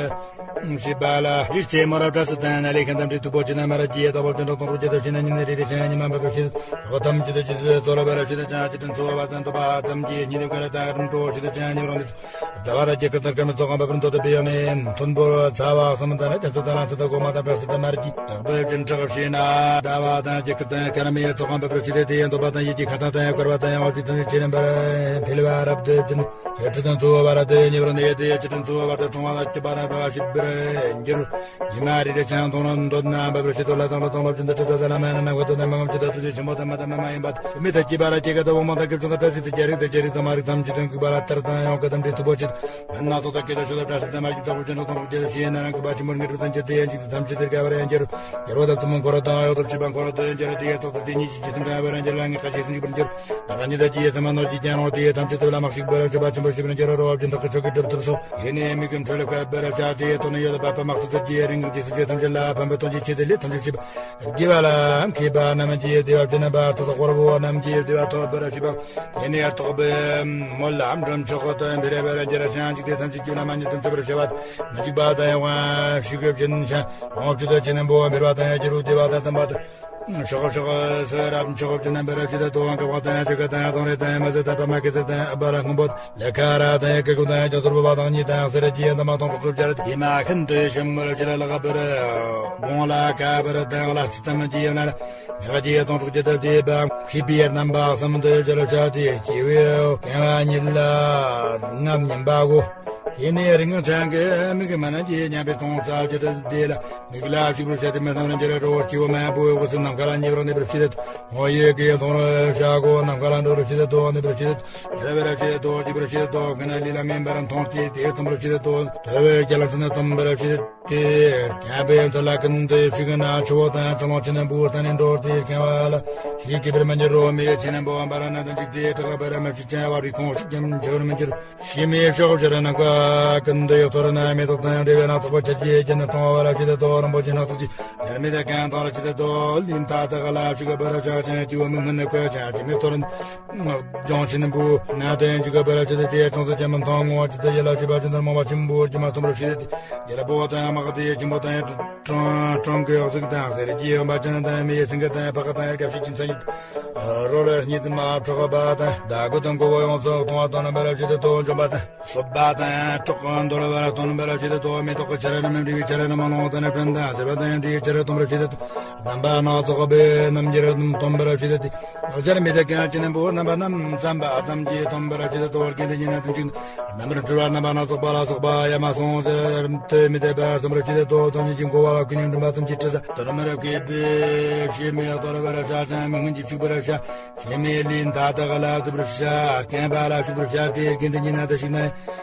བྱེད་པ་ལ། རིགས་ཆེན་མོ་རབ་བཀྲ་ཤིས་དང་ནཱ་ལས་ཁན་དམ་དྲི་ཐུག་པོ་ཆེ་ན་མ་ར་རྒྱས་དག་པ་སྦྱིན་སྲེག་སྟོང་ཕྲག་རྒྱུད་དུ་ཕྱིན་ན་ཉིན་ནས་རེ་རེ་ཞིང་ཉི་མ་འབབ་པར་བྱེད། ཕྱོགས་ཐམས་ཅད་དུ་རྗེས་སུ་སྩོལ་བར་བྱེད་ཅིང་ཅི་དྲན་ཚོར་བ་དང་འདོད་པ་ཙམ་གྱིས་སྙིང་ནས་ཀུན་ལ་དང་རིམ་གྲོ་བྱེད་ཅིང་ཉེ་བར་འདུད། ཟླ་བ་དང་རྒྱལ་ཁབ་དང་སྐར་མའི་ཚོགས་ཁང་འབབ་པར་འདོད་དུ་འབད་ཡོང་ནས་མཐོན་པོར་ཚ་བ་གསུམ་དང་རྒྱ་མཚོ་དང་རླངས་ཚ་དང་སྒོ་མ་དང་བྲག་སྲིན་དང་མར་གྱིས་བཏགས་པའི་སྦྱིན་སྲེག་བྱས་ན་ཟླ་བ་དང་རྒྱལ་ཁབ་དང་སྐར་མའི་ཚོགས་ཁང་འབབ་པར་བྱེད་དེ། དེ་ཡང་འདོད་པ་དང་ཡིད་ཀྱི་ཁ་ཐང་དང་ཡང་བསྐོར་བ་དང་ཡང་དབང་ཕྱུག་ཐམས་ཅད་ཆེ་རིམ་པར་འཕེལ་བ་རབ་ཏུ་བྱིན། ཕན་ཕྲུ་དང་འཚོ་བ་རབ་ཏུ་ཉེ་བར་གནས་ཏེ་ཅི་དྲན་ཚོར་བ་དང་འཁྲུངས་པ་ལ་སྐྱིད་པ་དང་འཕེལ་བ་ཞིག་པར་འགྱུར། ཉི་མ་རེ་རེ་ཆང་འཐུང་རུང་འདོད་ན་འབབ་པར་བྱེད་དོ། ལ་དང་ལོ་དང་ལོ་བཞིན་དུ་ཁྲི་ཐོག་ཏུ་བླ་མ་ཡང་ན་ནམ་མཁའ་དང་ནམ་མཁའ་ངམ་ཅི་ལྟར་ཐུགས་རྗེ་ཆེན་པོ་དང་མ་དང་མ་མ་ཡིན་པ་དང་མི་དང་སྐྱེས་པ་ལ་སྐྱེས་ཀ་དང་འོ་མ་དང་སྐྱེ་བྱུང་དང་བཀྲ་ཤིས་དང་རྒྱལ་རིགས་དང་རྒྱལ་རིགས་དང་མ་རིགས་ཐམས་ཅད་དང་གུས་པ་ལ་ལྟར་དང་ཡང་ཀ་དང་འདྲེ་ཐུག་པོ་ཆེ་དང་སྣ་ཚོགས་དང་སྐྱེ་དང་ཤུགས་དང་བཀྲ་ཤིས་དང་མ་རྒྱུད་དག་པོ་ཅན་དང་སྟོང་ཕྲག་བརྒྱད་དང་ཞེས་ན་རང་གི་བ་ཆེན་པོར་ངེས་གྲུབ་དང་འགྱུར་ཏེ་ཡང་ཅིག་ཏུ་ཐམས་ཅད་དེར་དགའ་བར་ཡང་འགྱུར། འགྱུར་བ་དང་བཙུན་མོ་འཁོར་དང་གཡོ་ཐོབ་བྱེད་པ་འཁོར་དུ་ཡང་འགྱུར། དེ་ཡང་རྟག་ཏུ་དེ་ཉིད་ཀྱི་རྗེས་སུ་འབྲང་བར་ཡང་འགྱུར་ལ་ངེས་ཁ་ཞེས་སུ་འཇུག་པར་འགྱུར། ད་ག་ཉིད་དུ་རྒྱུ་ཡི་སེམས་མ་ནོར་གྱི་ཀྱང་རུང་དེ་ཐམས་ཅད་དུ་བླ་མ་གཤེགས་པར་མཆོད་པ་ཆེན་པོ་ཞེས་པར་འགྱུར་རོ། བ་བྱིན་ཐོག་གི་མཆོག་གི་གྲུབ་ཐོབ་སོགས། ཡེ་ནས་མི་ཀུན་འཕྲོ་ལས་བསྐལ་པར་བྱ་སྟེ་དོན་ཡོད་པ་པ་མ་གཏོགས་ཏུ་རྒྱུའི་རིང་གི་རྗེས་སུ་རྗེས་ཐམས་ཅད་ལ་ཕན་པའི་དོན་གྱི་ཆེད་དུ་ལས་ཐམས་ཅད་བྱེད་པ། དགེ་བ་ལ་མཁས་པ་རྣམས་ཀྱིས་བདེ་བ་བྱིན་པ་ལྟར་དུ་དཀོར་པོ་རྣམས་ཀྱིས་བདེ་བ་ཐོབ་པར་བྱེད་པ། དེ་ནས་རྟོག་པའི་མོད་ལ་འགྲོ་མཆོག་ཏུ་འབད་རེ་བར་འགྱུར་ཞིང་འཇིག་རྟེན་ཐམས་ཅད་ ཡོད་ན་མ་ཉིད་དུ་འཚོ་བར་བྱ་བ། མི་འཇིགས་པ་དང་ཡང་ཤི་གི་བཞིན་ཤ་འོང་བཅུད་དུ་ཅི་ནན་པོ་འབེལ་བ་དང་ཡང་རྒྱུ་རུ་བདེ་བ་དང་བསྟན་པ་དང་། ཤོག་ཤོག་སེ་རབ་མཆོག་བཅུ་རྣམ་པར་ཕྱེ་ཏེ་དོ་འགག་པ་དང་ཡང་ཅི་ག་དང་ཡང་དོང་རེ་དང་ཡང་མ་ཟད་ད་ལྟ་མ་སྐད་ཟེར་དང་ཡང་ཨ་བ་ར་སྔོན་པོ་ལེ་ཁ་ར་དང་ཡང་ཀེ་ཀུ་དང་ཡང་རྒྱ་ཟུར་བུ་བ་དང་གཉིས་དང་ཡང་སེ་ར་ཅི་ཡང་དམ་པ་དོང་ཁྲོག་ཁྲོག་སྦྱར་ཏེ་མ་ཤིན་ཏུ་ཞིམ་མོར་ཕྱི་ལ་ལག་པར་བོང་ལ་ཁ་བར་དང་ལ་སི་ཙམ་གྱི་ཡང་ན་ལ། ངག་གི་དོང་ཁྲོག་ཅི་ལྟ་བདེ་བ་མཁས་པའི་རྣམ་པ་གསུམ་དུ་སྦྱར་བྱ་སྟེ་སྐྱེ་བོའི་རྐང་བ་ཉིད་ལ་ངམ་ཉན་པ་གོ། དེ་ནས་རིག་སྔགས་འཆང་གི་མིག་གི་མ་ན་གྱི་ཉམས་པའི་དོང་རྩ་ཅི་ལྟ་བདེ་ལ་མིག་ལ་ཞིག་པར་བྱ་སྟེ་མི་སྣང་རང་རྒྱལ་རོ་སྐྱེ་བོ་མ་པོའི་འོད་ཟེར་ནམ་མཁའ་ལ་ཉེ་བར་གནས་པར་བྱེད་དེ། འོ་ཡེ་གི་དོང་ར་བྱ་གོ་ནམ་མཁའ་ལ་འགྲོ་བར་བྱེད་དེ་དོ་གནས་པར་བྱེད་དེ། ཡལ་བར་བྱེད་དེ་དོ་སྐྱིད་པར་བྱེད་དེ་དོ་ཀུན་ལས་ལ་མེན་པར་མཐོང་སྟེ་དེ་མཐོང་བར་བྱེད་དེ་དོ་དོ་བའི་རྒྱ་ལམ་ཚུན་མཐོང་བར་བྱེད་དེ། དེ་ཁྱབ་པའི་མཐུ་ལ་ཀུན་ཏུ་ཕྱུག་ན་ཆུ་བོ་དང་ཆུ་ཀླུང་ཆེན་པོའི་གཏན་ནས་འགྲོ་སྟེ་རྐྱང་བ་ལ་ཞིག་གི་བར་མ་འགྱུར་རོ། མེ་ཆེན་པོ་འབར་ན་དང་འཇིག་སྟེ་དྲག་པར་མ་བྱེད་ཅིང་བར་བའི་ཁོང་ཞིག་ཀྱང་འཆི་བར་མི་འགྱུར། ཞི་མི་ཕྱོགས་བཅུར་ནམ་མཁའ་ཀུན་ཏུ་གཡོ་ཐོར་ན་མེ་ཏོག་དང་འབྲས་བུའི་སྣ་ཚོགས་པ་ཆར་གྱིས་བརྒྱན་ན་མཐོང་བར་བྱེད་དེ་དོ། རིན་པོ་ཆེ་སྣ་ཚོགས་ཀྱི་ལེར་མེ་དང་ཀན་མཐོང་བར་བྱེད་དེ་དོ། ལིན་ཐ་དག་ལ་ཞིག་པར་བྱ་ཅིང་སྐྱེ་བོ་མི་སྨིན་ནི་བཀོད་ཅིང་ཅི་མེད་ཐོར་ན། ལྗོངས་ཆེན་པོའི་ནང་དུ་ཡང་འཇུག་པར་བྱེད་དེ། དེ་ཡང་ཅུང་ཟད་ཀྱང་མི་མཐོང་། ངོ་བོ་ཇི་ལྟར་ཡལ་ལ་ཞེས་པ་ཇི་ལྟར་རྨོངས་པ་ཆེན་པོས་སྒྱུ་མ་མཐོང་བར་བྱེད་དེ། རྒྱལ་པོ་དང་དམག་སྡེ་ཆེན་པོ་དང་ཡང་གྲོང་གྲོང་གི་གཟིག་དང་གསེར་གྱི་འོན་པ་ཅན་དང་མིའི་སེང་གེ་དང་ཕག་དང་ཡང་སྐབས་ཤིག་ཅིང་མཚན་ཉིད་རོ་ལ་སྙིད་མ་འཕྲོག་པ་དང་ཟླ་གོས་དང་མགོ་བོ་ཡོངས་སུ་གཏོང་བ་དང་རྣམ་པར་བྱེད་དེ་དོ། འཇོམས་པ་དང་གསོད་པ་དང་ཡང་སྲོག་འདོར་བར་སྟོན་པར་བྱེད་དེ་དོ། མེ་ཏོག་གི་ཆར་རྣམས་འབྲས་བུའི་ཆར་རྣམས་ཀླུང་དང་ནི་སྤྲིན་དང་ཟེར་བ་དང་ཡང་འབྲས་བུའི་ཆར་སྟོན་པར་བྱེད་དེ་དོ། རྣམ་པ་སྣ་ཚོགས་པའི་རྣམ་འགྱུར་སྟོན་པར་བྱེད་དེ། ལྕགས་མེ་དང་ཀན་ཆེན་པོ་རྣམ་པ་རྣམས་བསམ་པ་ཙམ་གྱིས་སྟོན་པར་བྱེད་དོ། དགེ་འདུན་གྱི་རྣམ་ཐམས་ཅད་རྣམ་པར་འཁྲུལ་བ་རྣམ་པ་སྣ་ཚོགས་པ་ལ་སོགས་པ་ཡ་མ་སོང་ཟེར་དུ་མི་འཐད་པར་སྟོན་པར་བྱེད་དོ། དོན་གཉིས་ཀྱི་འགོ་བ་ལ་ཀུན་ནས་འགྲིམ་པ་ཙམ་གྱིས་ཁྲིད་ས་དོན་མར་བསྐོས་པའི་ཕྱི་མའི་གཏོར་བར་བྱ་ཅིང་མི་སྔོན་གྱི་ཆུག་པར་བྱ། ཕྱི་མའི་ལུས་མཐའ་དག་ལ་བཏུད་པར་བྱ། བརྟན་པ་ལ་བཞུགས་པར་བྱ་སྟེ། དགེ་འདུན་གྱི་རྣམ་ཐམས་ཅད་ན་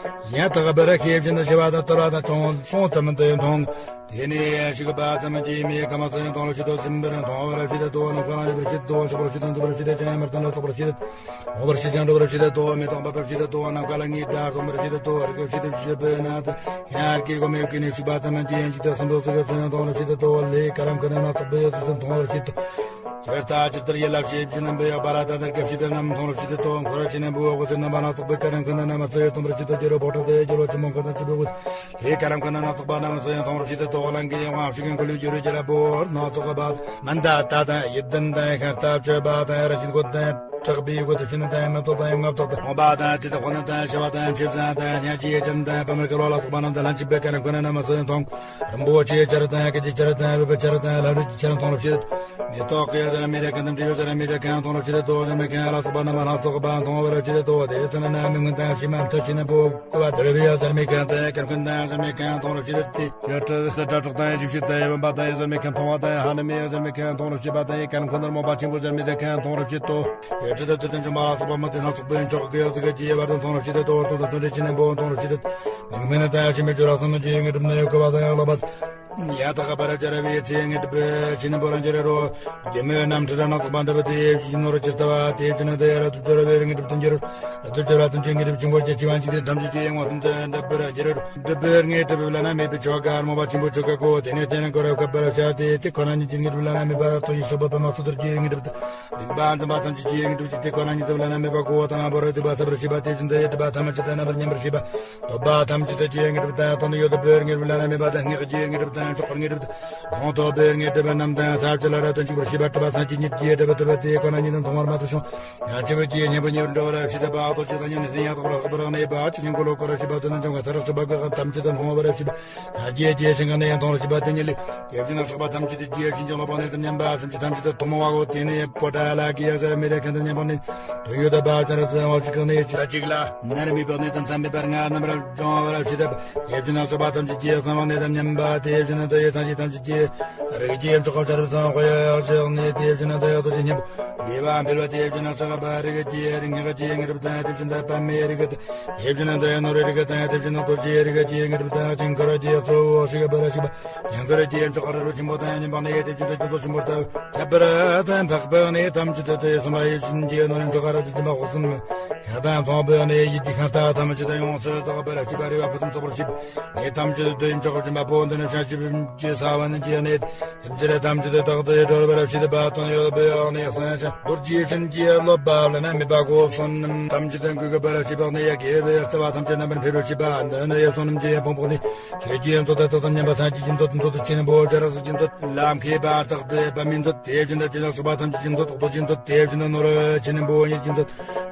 ཡང་དག་པར་ཤེས་བཞིན་དུ་ཞི་བ་དང་དུལ་བ་དང་ཆུང་སོང་ཙམ་དུ་མཐོང་། དེ་ནས་ཞིག་པ་ཙམ་གྱིས་མེའི་ཁམས་སུ་ཡང་མཐོང་བར་བྱེད་དོ། སྲིན་པོར་མཐོང་བར་བྱེད་དོ། ནམ་མཁའ་ལ་གནས་པར་བྱེད་དོ། ཆགས་པར་བྱེད་དོ། འདུ་བར་བྱེད་དོ། ཅང་མི་སྟོན་ལ་སོགས་པར་བྱེད་དོ། འོང་བར་བྱེད་ཅིང་འགྲོ་བར་བྱེད་དོ། མེ་ཏོག་འབབ་པར་བྱེད་དོ། ནམ་མཁའ་ལ་ངེས་འདྲ་སོང་བར་བྱེད་དོ། རིག་པའི་ཕྱེད་དུ་བྱེད་པའི་ནང་དུ་ཡང་སྐྱེ་སྒོ་མེད་ཀུན་ནས་ཞིག་པ་ཙམ་གྱིས་ཡང་ཅིག་ཏུ་སྲིན་པོ་སུ་ག་ཚུན་མཐོང་བར་བྱེད་དོ། ལས་ཀ་རམ་ཀུན་ནས་སྣ་ཚོགས་པའི་ཡོད་ཚུལ་མཐོང་བར་བྱེད་དོ། ཇི་ལྟར་ཇི་ལྟར་ཡིད་ལ་བྱེད་ཅིང་རྣམ་པའི་ཡག་པ་ར་ད་ལྟར་སྐབས་ཤིག་ཏུ་རྣམས་མཐོང་རུ་བྱེད་དོ། འཁོར་བ་ཆེན་པོའི་འོག་ཏུ་རྣམ་པ་སྣ་ཚོགས་པའི་ཀ་རམ་ཀུན་ནས་རྣམ་པ་སུ་ཡོད་སྟོན་པར་བྱེད་དོ། རྒྱལ་པོ་འབྲོག་སྒྲ་དེ་རྒྱལ་པོ་ཆེན་པོ་མཁའ་དང་བཅས་པའི་འོག་ལས་ཀ་རམ་ཀུན་ནས་སྣ་ཚོགས་པ་རྣམས་སུ་ཡང་མཐོང་རུ་བྱེད་དོ། གླང་གི་ཡང་དབང་ཕྱུག་གི་འཁོར་ལོས་སྒྱུར་བའི་རྒྱལ་པོ་སྣ་ཚོགས་པ་མན་དཱ་ཏ་དང་ཡི་དམ་དང་ཤིང་རྟ་མཆོད་པ་དང་ར་བྱིན་གོས་དང་གྲགས་པའི་གོས་དང་ཕྱི་ནང་དང་མེ་ཏོག་དང་རྔ་བཏགས་དང་ཕོངས་པ་དང་དེ་དག་ཁོ་ན་དང་ཤི་བ་དང་ཆེ་ཚང་དང་ཉ་ཅིའི་ཅམ་དང་པད་མར་བསྐལ་བ་ལ་སོགས་པ་རྣམས་དང་ལྷན་ཅིག་པའི་ཀ་རམ་ཀུན་ནས་རྣམ་པ་སུ་ཡང་མཐོང་། རིན་པོ་ཆེའི་ཆར་དང་སྐད་ཅིག་ཆར་དང་འོད་པའི་ཆར་དང་ལྷ་རོལ་གྱི་ཆར་མཐོང་རུ་བྱེད། མེ་ཏོག་གི་ཟེར་མི་དེ་ཀུན་ཏུ་འབྲས་བུ་ཟེར་མི་དེ་ཀུན་མཐོང་རུ་བྱེད་དོ། ཟེར་མི་ཀུན་ལ་སོགས་པ་རྣམ་པ་སྣ་ཚོགས་པ་མཐོང་བར་བྱེད་དོ། དེ་ཚེ་ན་མི་མངོན་དང་ཕྱི་མ་མཐའ་ཕྱི་ནས་པོ་བཀོད་པ་དེར་བའི་ཟེར་མི་ཀུན་དེ་ཀུན་ཀུན་དང་ཟེར་མི་ཀུན་མཐོང་རུ་བྱེད་དེ། ཡོད་ཀྲི་དེ་སྒྲ་སྒྲོགས་དང་ཡེ་ཤེས་ཤེས་དང་ཡེ་བོན་པ་དང་ཡེ་ཟེར་མི་ཀུན་མཐོང་བ་དང་ཧ་ནི་མི་ཡེ་ཟེར་མི་ཀུན་མཐོང་རུ་བྱེད་པ་དང་ཡེ་ཀུན་མཁའ་འདིར་རྨོངས་པ་ཆེན་པོ་ཟེར་མི་དེ་ཀུན་མཐོང་རུ་བྱེད་དོ། ཡོད་ཀྲི་དེ་དེ་དོན་ཅན་མ་ལ་སོགས་པ་མི་དེ་སྣ་ཚོགས་པའི་མཆོག་གི་ཡོད་ཟེར་གྱི་བར་དུ་མཐོང་རུ་བྱེད་དེ་དོ། དོན་དང་དོན་འབྲེལ་ཆེན་པོ་མཐོང་རུ་བྱེད་དེ། མིག་མེད་ན་ད་ཤི་མི་འགྱུར་ལ་སོང་མི་འགྱུར་ངེས་གྲུབ་ན་ཡོད་དགུ་བ་དང་ཡང་ལོག་པ། ཡ་ད་ག་པར་སྦྱར་བའི་ཚེ་ངེས་གྲུབ་ཆེན་པོ་རང་འགྱུར་རོ། རྒྱུ་མེད་རྣམ་འཁྲུལ་ར་སྣ་ཚོགས་པ་འདྲ་བ་དེ་ཡེ་ཤེས་ནོར་ཇི་ལྟ་བ་དེ་བྱས་ན་དེ་ཡ་ར་དུ་སྦྱར་བའི་ངེས་གྲུབ་ཏུ་འགྱུར། དུ་སྦྱར་བ་ཐམས་ཅད་ངེས་གྲུབ་ཆེན་པོ་རྒྱ་ཆེ་བ་འཇིག་རྟེན་ཐམས་ཅད་ཀྱི་ཡེ་ངོ་ཐམས་ཅད་འདྲ་བར་འགྱུར་རོ། འགྲུབ་པའི་ངེས་གྲུབ་བླ་ན་མེད་པའི་ཆོ་ག་རྨོངས་པ་ཆེན་པོ་ཆོ་ག་གོ། དེ་ནས་དེ་ནས་གོ་རབ་ག་པར་སྦྱར་ཏེ་དེ་ཁོ་ན་ཉིད་ཀྱི་ངེས་གྲུབ་བླ་ན་མེད་པ་ཐོ་ཡི་སོགས་པ་པདྨ་སོ་ཐར་གྱི་ངེས་གྲུབ་ཏུ། རིག་པ་འཛིན་པ་ཐམས་ཅད་ཀྱི་ངེས་གྲུབ་ཀྱི་དེ་ཁོ་ན་ཉིད་དུ་བླ་ན་མེད་པ་གོ་དང་བོར་སྡིག་པ་བསགས་པར་བྱེད་པ་དེ་བཞིན་དུ་ཡི་སྒྲིབ་པ་ཐམས་ཅད་དེ་རྣམ་པར་ཉམས་པར་བྱེད་པ། སྟོབས་པ་ཐམས་ཅད་དུ་རྒྱུའི་ངེས་གྲུབ་དང་དོན་དུ་ཡོད་པའི་ངེས་གྲུབ་བླ་ན་མེད་པ་དང་། སྔགས་ཀྱི་ངེས་གྲུབ་དང་ཆོག་པའི་ངེས་གྲུབ་དང་། ལོངས་སྤྱོད་པའི་ངེས་གྲུབ་རྣམས་དང་ས་བཅུ་ལ་རབ་ཏུ་འཇུག་པར་བྱེད་པ། གྲུབ་པ་སངས་རྒྱས་ཉིད་ཀྱི་གྲུབ་པ་ཐུབ་པ་དེ་ཁོ་ན་ཉིད་དུ་མཐོང་བར་མ་ཐུབ་ཤིང་། ཡང་ཆེ་བའི་རྒྱུའི་གཉེན་པོ་ཉེ་བར་འགྲོ་བར་བྱེད་པ། ལྟོ་ཆོས་དང་ཉམས་ནས་ཟིན་ཡང་དག་པར་ལྷག་པར་གནས་པ། ཆོས་ཉིད་འཁོར་ལོ་བསྐོར་བར་བྱེད་པ། དོན་དུ་འཇོམས་པ་ཐར་ལ་སོགས་པ་ཐམས་ཅད་དུ་མཐོང་བར་བྱེད་པ། ལྷ་རྒྱལ་རྒྱལ་ཞིང་གང་ནས་ཡང་མཐོང་བར་བྱེད་པ་དེ་ཉིད་ལས། དེ་བཞིན་གཤེགས་པ་ཐམས་ཅད་དུ་རྒྱལ་ཞིང་ཅི་ལོག་པར་གནས་དང་མཉམ་པ་སེམས་ཅན་ཐམས་ཅད་དུ་ཐུན་མོང་བའོ། དེ་ནས་པོ་ཏ་ལ་གི་ཡང་ཟེར་མི་དེ་ཁོ་ན་ཉིད་དུ་མཉམ་པར་གནས། དོན་ཡོད་པ་ཅན་ར་ཙམ་བ་ཞིག་གི་གནས་ཆ་གཅིག་ལ་ནར་མི་པག་གནས་དང་མཚམས་མེད་པར་ང་རྣམ་པར་སྦྱོང་བར་བྱེད་པ། དེ་བཞིན་གཤེགས་པ་ཐམས་ཅད་ཀྱི་གསང་བ་གནས་དང་མཉམ་པ། དེ་བཞིན་དུ་ཡི་ཐམས་ཅད་ཀྱི་རིགས་ཀྱི་མཆོག་གི་ཆར་པའི་གསང་བ་ཡག་ཞག་ནས། དེ་བཞིན་དུ་ཡི་ཐུགས་ཀྱི་སྙིང་པོ་དགེ་བ་འཕེལ་བ། དེ་བཞིན་གཤེགས་པ་རིགས་ཀྱི་རིགས་སྔགས་ཀྱི་ངེས་གྲུབ་དང་། དེ་བཞིན་དུ་པདྨའི་རིགས་དེ་བཞིན་དུ་ཡི་ནོར་རིགས་དང་། དེ་བཞིན་དུ་རྡོ་རྗེའི་རིགས་ཀྱི་ངེས་གྲུབ་དང་། དེ་འཁོར་གྱི་གཙོ་བོ་ཞིག་པར་ཞིག་པ། དེ་འཁོར་གྱི་མཆོག་ག་ར་རུ་ཆེན་པོ་དང་མཉམ་པ་ནས་དེ་བཞིན་དུ་ཆེན་པོ་ཆེན་པོ་ལྟ་བུ་ཁྱད་པར་དུ་འཕགས་པའི་གནས་ཐམས་ཅད་དུ་དེ་གསུངས་པ་ཡི་བྱིན་གྱིས་ནོར་མཆོག་ག་ར་དུ་སྦྱིན་པ་དབུ་གསུམ་ཤ་དང་མཚུངས་པའི་གནས་ཡིད་ཀྱི་ཤིང་རྟ་ཐམས་ཅད་དུ་ཡོངས་སུ་རྫོགས་པར་བྱེད་པ། རེ་བ་ཕུན་སུམ་ཚོགས་པར་བྱེད་པའི་གནས་ཐམས་ཅད་དུ་དེ་མཆོག་སྦྱིན་པ་པོ་འདི་ནི་བྱང་ཆུབ་ ཀྱི་ས་བོན་གྱི་གནས། སེམས་ཅན་ཐམས་ཅད་དག་ཏུ་གྲོལ་བར་བྱེད་པ་དང་། ཡོད་པའི་འོག་ནས་སངས་རྒྱས་རྡོ་རྗེ་སྤྱན་གྱི་སློབ་པ་བླ་ན་མེད་པ་གོ་བསོད་ནམས་ཐམས་ཅད་འགུགས་པར་བྱེད་པ་ནི། ཡ་གི་ཡོད་པའི་རྩ་བ་ཐམས་ཅད་རྣམ་པར་འཕེལ་བར་བྱེད་པ་འདི་ནི། ཡ་བསོད་ནམས་ཀྱི་ཕུང་པོ་ནི། ཆོས་ཀྱི་མཚོ་དང་ཐོག་ཏུ་མཉམ་པ། སངས་རྒྱས་ཀྱི་མཚོ་དང་མཚོ་དང་ཆོས་ནི་འབོ་བྱ་ར་སུ་ཀྱི་མཚོ། ལམ་མཁས་པ་དག་ཏུ་པ་མིན་མཚོ། དེ་བཞིན་དུ་ཅི་ལ་སོགས་པ་ཐམས་ཅད་ཀྱི་མཚོ། རྡོ་རྗེ་མཚོ། དེ་བཞིན་དུ་ནོར་ཆེན་ནི་འབོ་ཉིད་ཀྱི་མཚོ།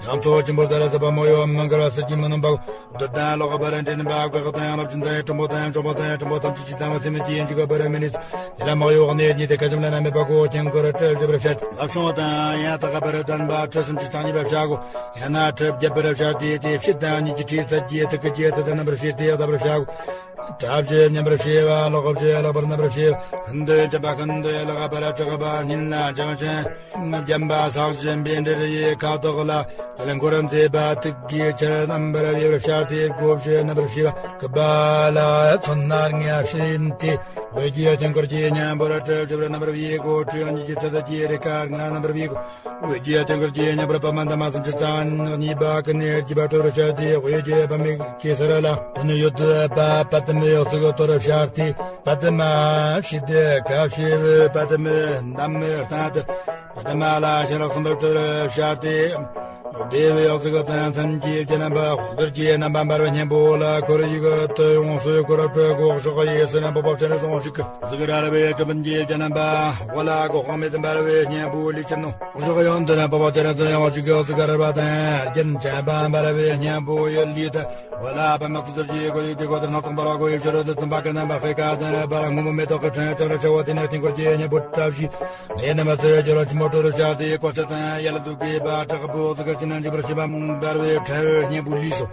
ཡང་མཚོ་ཆེན་པོ་ལྟར་ཟབ་པ་མོ་ཡོ་མ་འགལ་བ་སད་ཀྱི་མི་ནུབ་པ། བདུད་དང་ལོག་པར་འདྲེན་པ། བཀའ་དང་རླབས་ཆེན་དང་། གྲུབ་པ་དང་མཆོག་པ་དང་། གྲུབ་པ་ཐམས་ཅད་ཀྱི་དང་བ་སེམས་ཀྱི་འཇུག་པར་མི་ནུས། དེ་ལ་མ་གཡོག་ནས་ཉིད་དེ་ཁ་ཆེམས་ལ་ན་མེད་པ་གོ། དཀྱིལ་འཁོར་གྲུ་བཞི་པར་བཤད། ལྷ་བྱང་དང་ཡང་དག་པར་ལྡན་པ་ཁྲི་སུམ་ཅུ་རྩ་གཉིས་པར་བྱ་གོ། ཡང་ན་ཁྲི་བརྒྱད་པར་བཤད་དེ། དེ་ཕྱི་དང་གཉིས་ཀྱི་ཁྲི་རྩ་བརྒྱད། ཐུགས་ཀྱི་རྩ་དང་རྣམ་པར་ཕྱེ་སྟེ་ཡང་དག་པར་བྱ་གོ། གྲུ་བཞི་མཉམ་པར་བྱས་པ། ལོགས་བཞི་ལེགས་པར་རྣམ་པར་ཕྱེ་བ། ཤིན་ཏུ་འཇམ་པ་ཤིན་ཏུ་ལེགས་པར་གྲགས་པ། སྙན་ལ་འཇམ་ཞིང་འཇམ་པ་ཟག་བཅས་པའི་འབྲས་ཡི་ཁ་དོག་ལ། དཀྱིལ་འཁོར་མཛེས་པ་ཐུགས་ཀྱི་ཆར་རྣམ་པར་བྱེ་བར་ཤར་ཏེ། སྒོ་བཞི་རྣམ་པར་ཕྱེ་བ། སྐུད་པ་ལ་ཚོན་སྣ་ལྔ་བྱིན་ཏེ། འོད་ཀྱི་དཀྱིལ་འཁོར་གྱི་མཉམ་པར་གྲུ་བཞི་པར་རྣམ་པར་བགྱི་གོ། ཁྲི་གཉིས་ཀྱི་ཚད་ཀྱི་རེ་ཁཱ་ལྔ་རྣམ་པར་བགྱི་གོ། འོད་ཀྱི་དཀྱིལ་འཁོར་གྱི་མཉམ་པར་པདྨ་འདབ་མ་སུམ་ཅུ་རྩ་གཉིས་པ་ཀུན་ནས་བརྒྱུད་པ་སྤྲོ་བར་བྱ་སྟེ། འོད་ཀྱི་པདྨའི་གེ་སར་ལ། དེ་ནས་ཡོད་པ་པདྨའི་གཙུག་ཏོར་བྱ་སྟེ། པདྨ་ཞེས་ཏེ་ཁ་ཕྱེ་བའི་པདྨའི་འདབ་མའི་སྟེང་དུ། པདྨ་ལ་ཕྱི་ལོགས་གསུམ་པར་སྤྲོ་བར་བྱ་སྟེ། བདེ་བའི་གཙུག་ཏོར་ཐམས་ཅད་ཀྱི་རྣམ་པ། གདུལ་བྱའི་རྣམ་པ་འབར་བའི་སྙིང་པོ་ལ་ཁོར་ཡུག་ཏུ་ཡོངས་སུ་བསྐོར་བར་སྤྲོ་གོ། ཕྱོགས་བཞི་ནས་འཕགས་པ་སྤྱན་རས་གཟིགས་དབང་ཕྱུག་གི། གཟུགས་རལ་པའི་ཅོད་པན་གྱི་རྣམ་པ། འོག་ལ་གོ་འཕང་མེད་དུ་འབར་བའི་སྙིང་པོ་ལས་བྱུང་ནོ། ཕྱོགས་ཡོངས་དུ་འཕགས་པ་སྤྱན་རས་གཟིགས་དབང་ཕྱུག་གི། གཟུགས་རལ་པ་དང་རྒྱན་ཆ་པ་འབར་བའི་སྙིང་པོ་ཡོད་ལུས་དང་། འོག་ལ་པདྨ་གཙུག་ཏོར་གྱི་ཁོར་ཡུག་དེ་ཁོ་ནར་སྣ་ཚོགས་འབར་བ་གོ། ཡུལ་ཕྱི་རོལ་དུ་དུམ་པ་ཀུན་ནས་འབར་ཤིང་ཀ་དང་འབར་སྔོན་པོ་མེ་ཏོག་གི་ཕྲེང་བ་ལྟར་བྱ་བ། དེ་ནས་དཀྱིལ་འཁོར་གྱི་སྙིང་པོ་གྲུ་བཞི་ནས་རྣམ་པར་སྤྲོ་བའི་སྤྲོ་བ་ཆེན་པོ་སྤྲོ་བར་བྱ་སྟེ། གོ་ཆ་དང་ཡ་ལ་དུ་གི་བ་དྲག་པོ་གཟུགས་ཀྱི་ཅི་ནས་འཇིག་པར་བྱེད་པ་འབར་བའི་ཕྲེང་བའི་སྙིང་པོ་ལུས་སོ།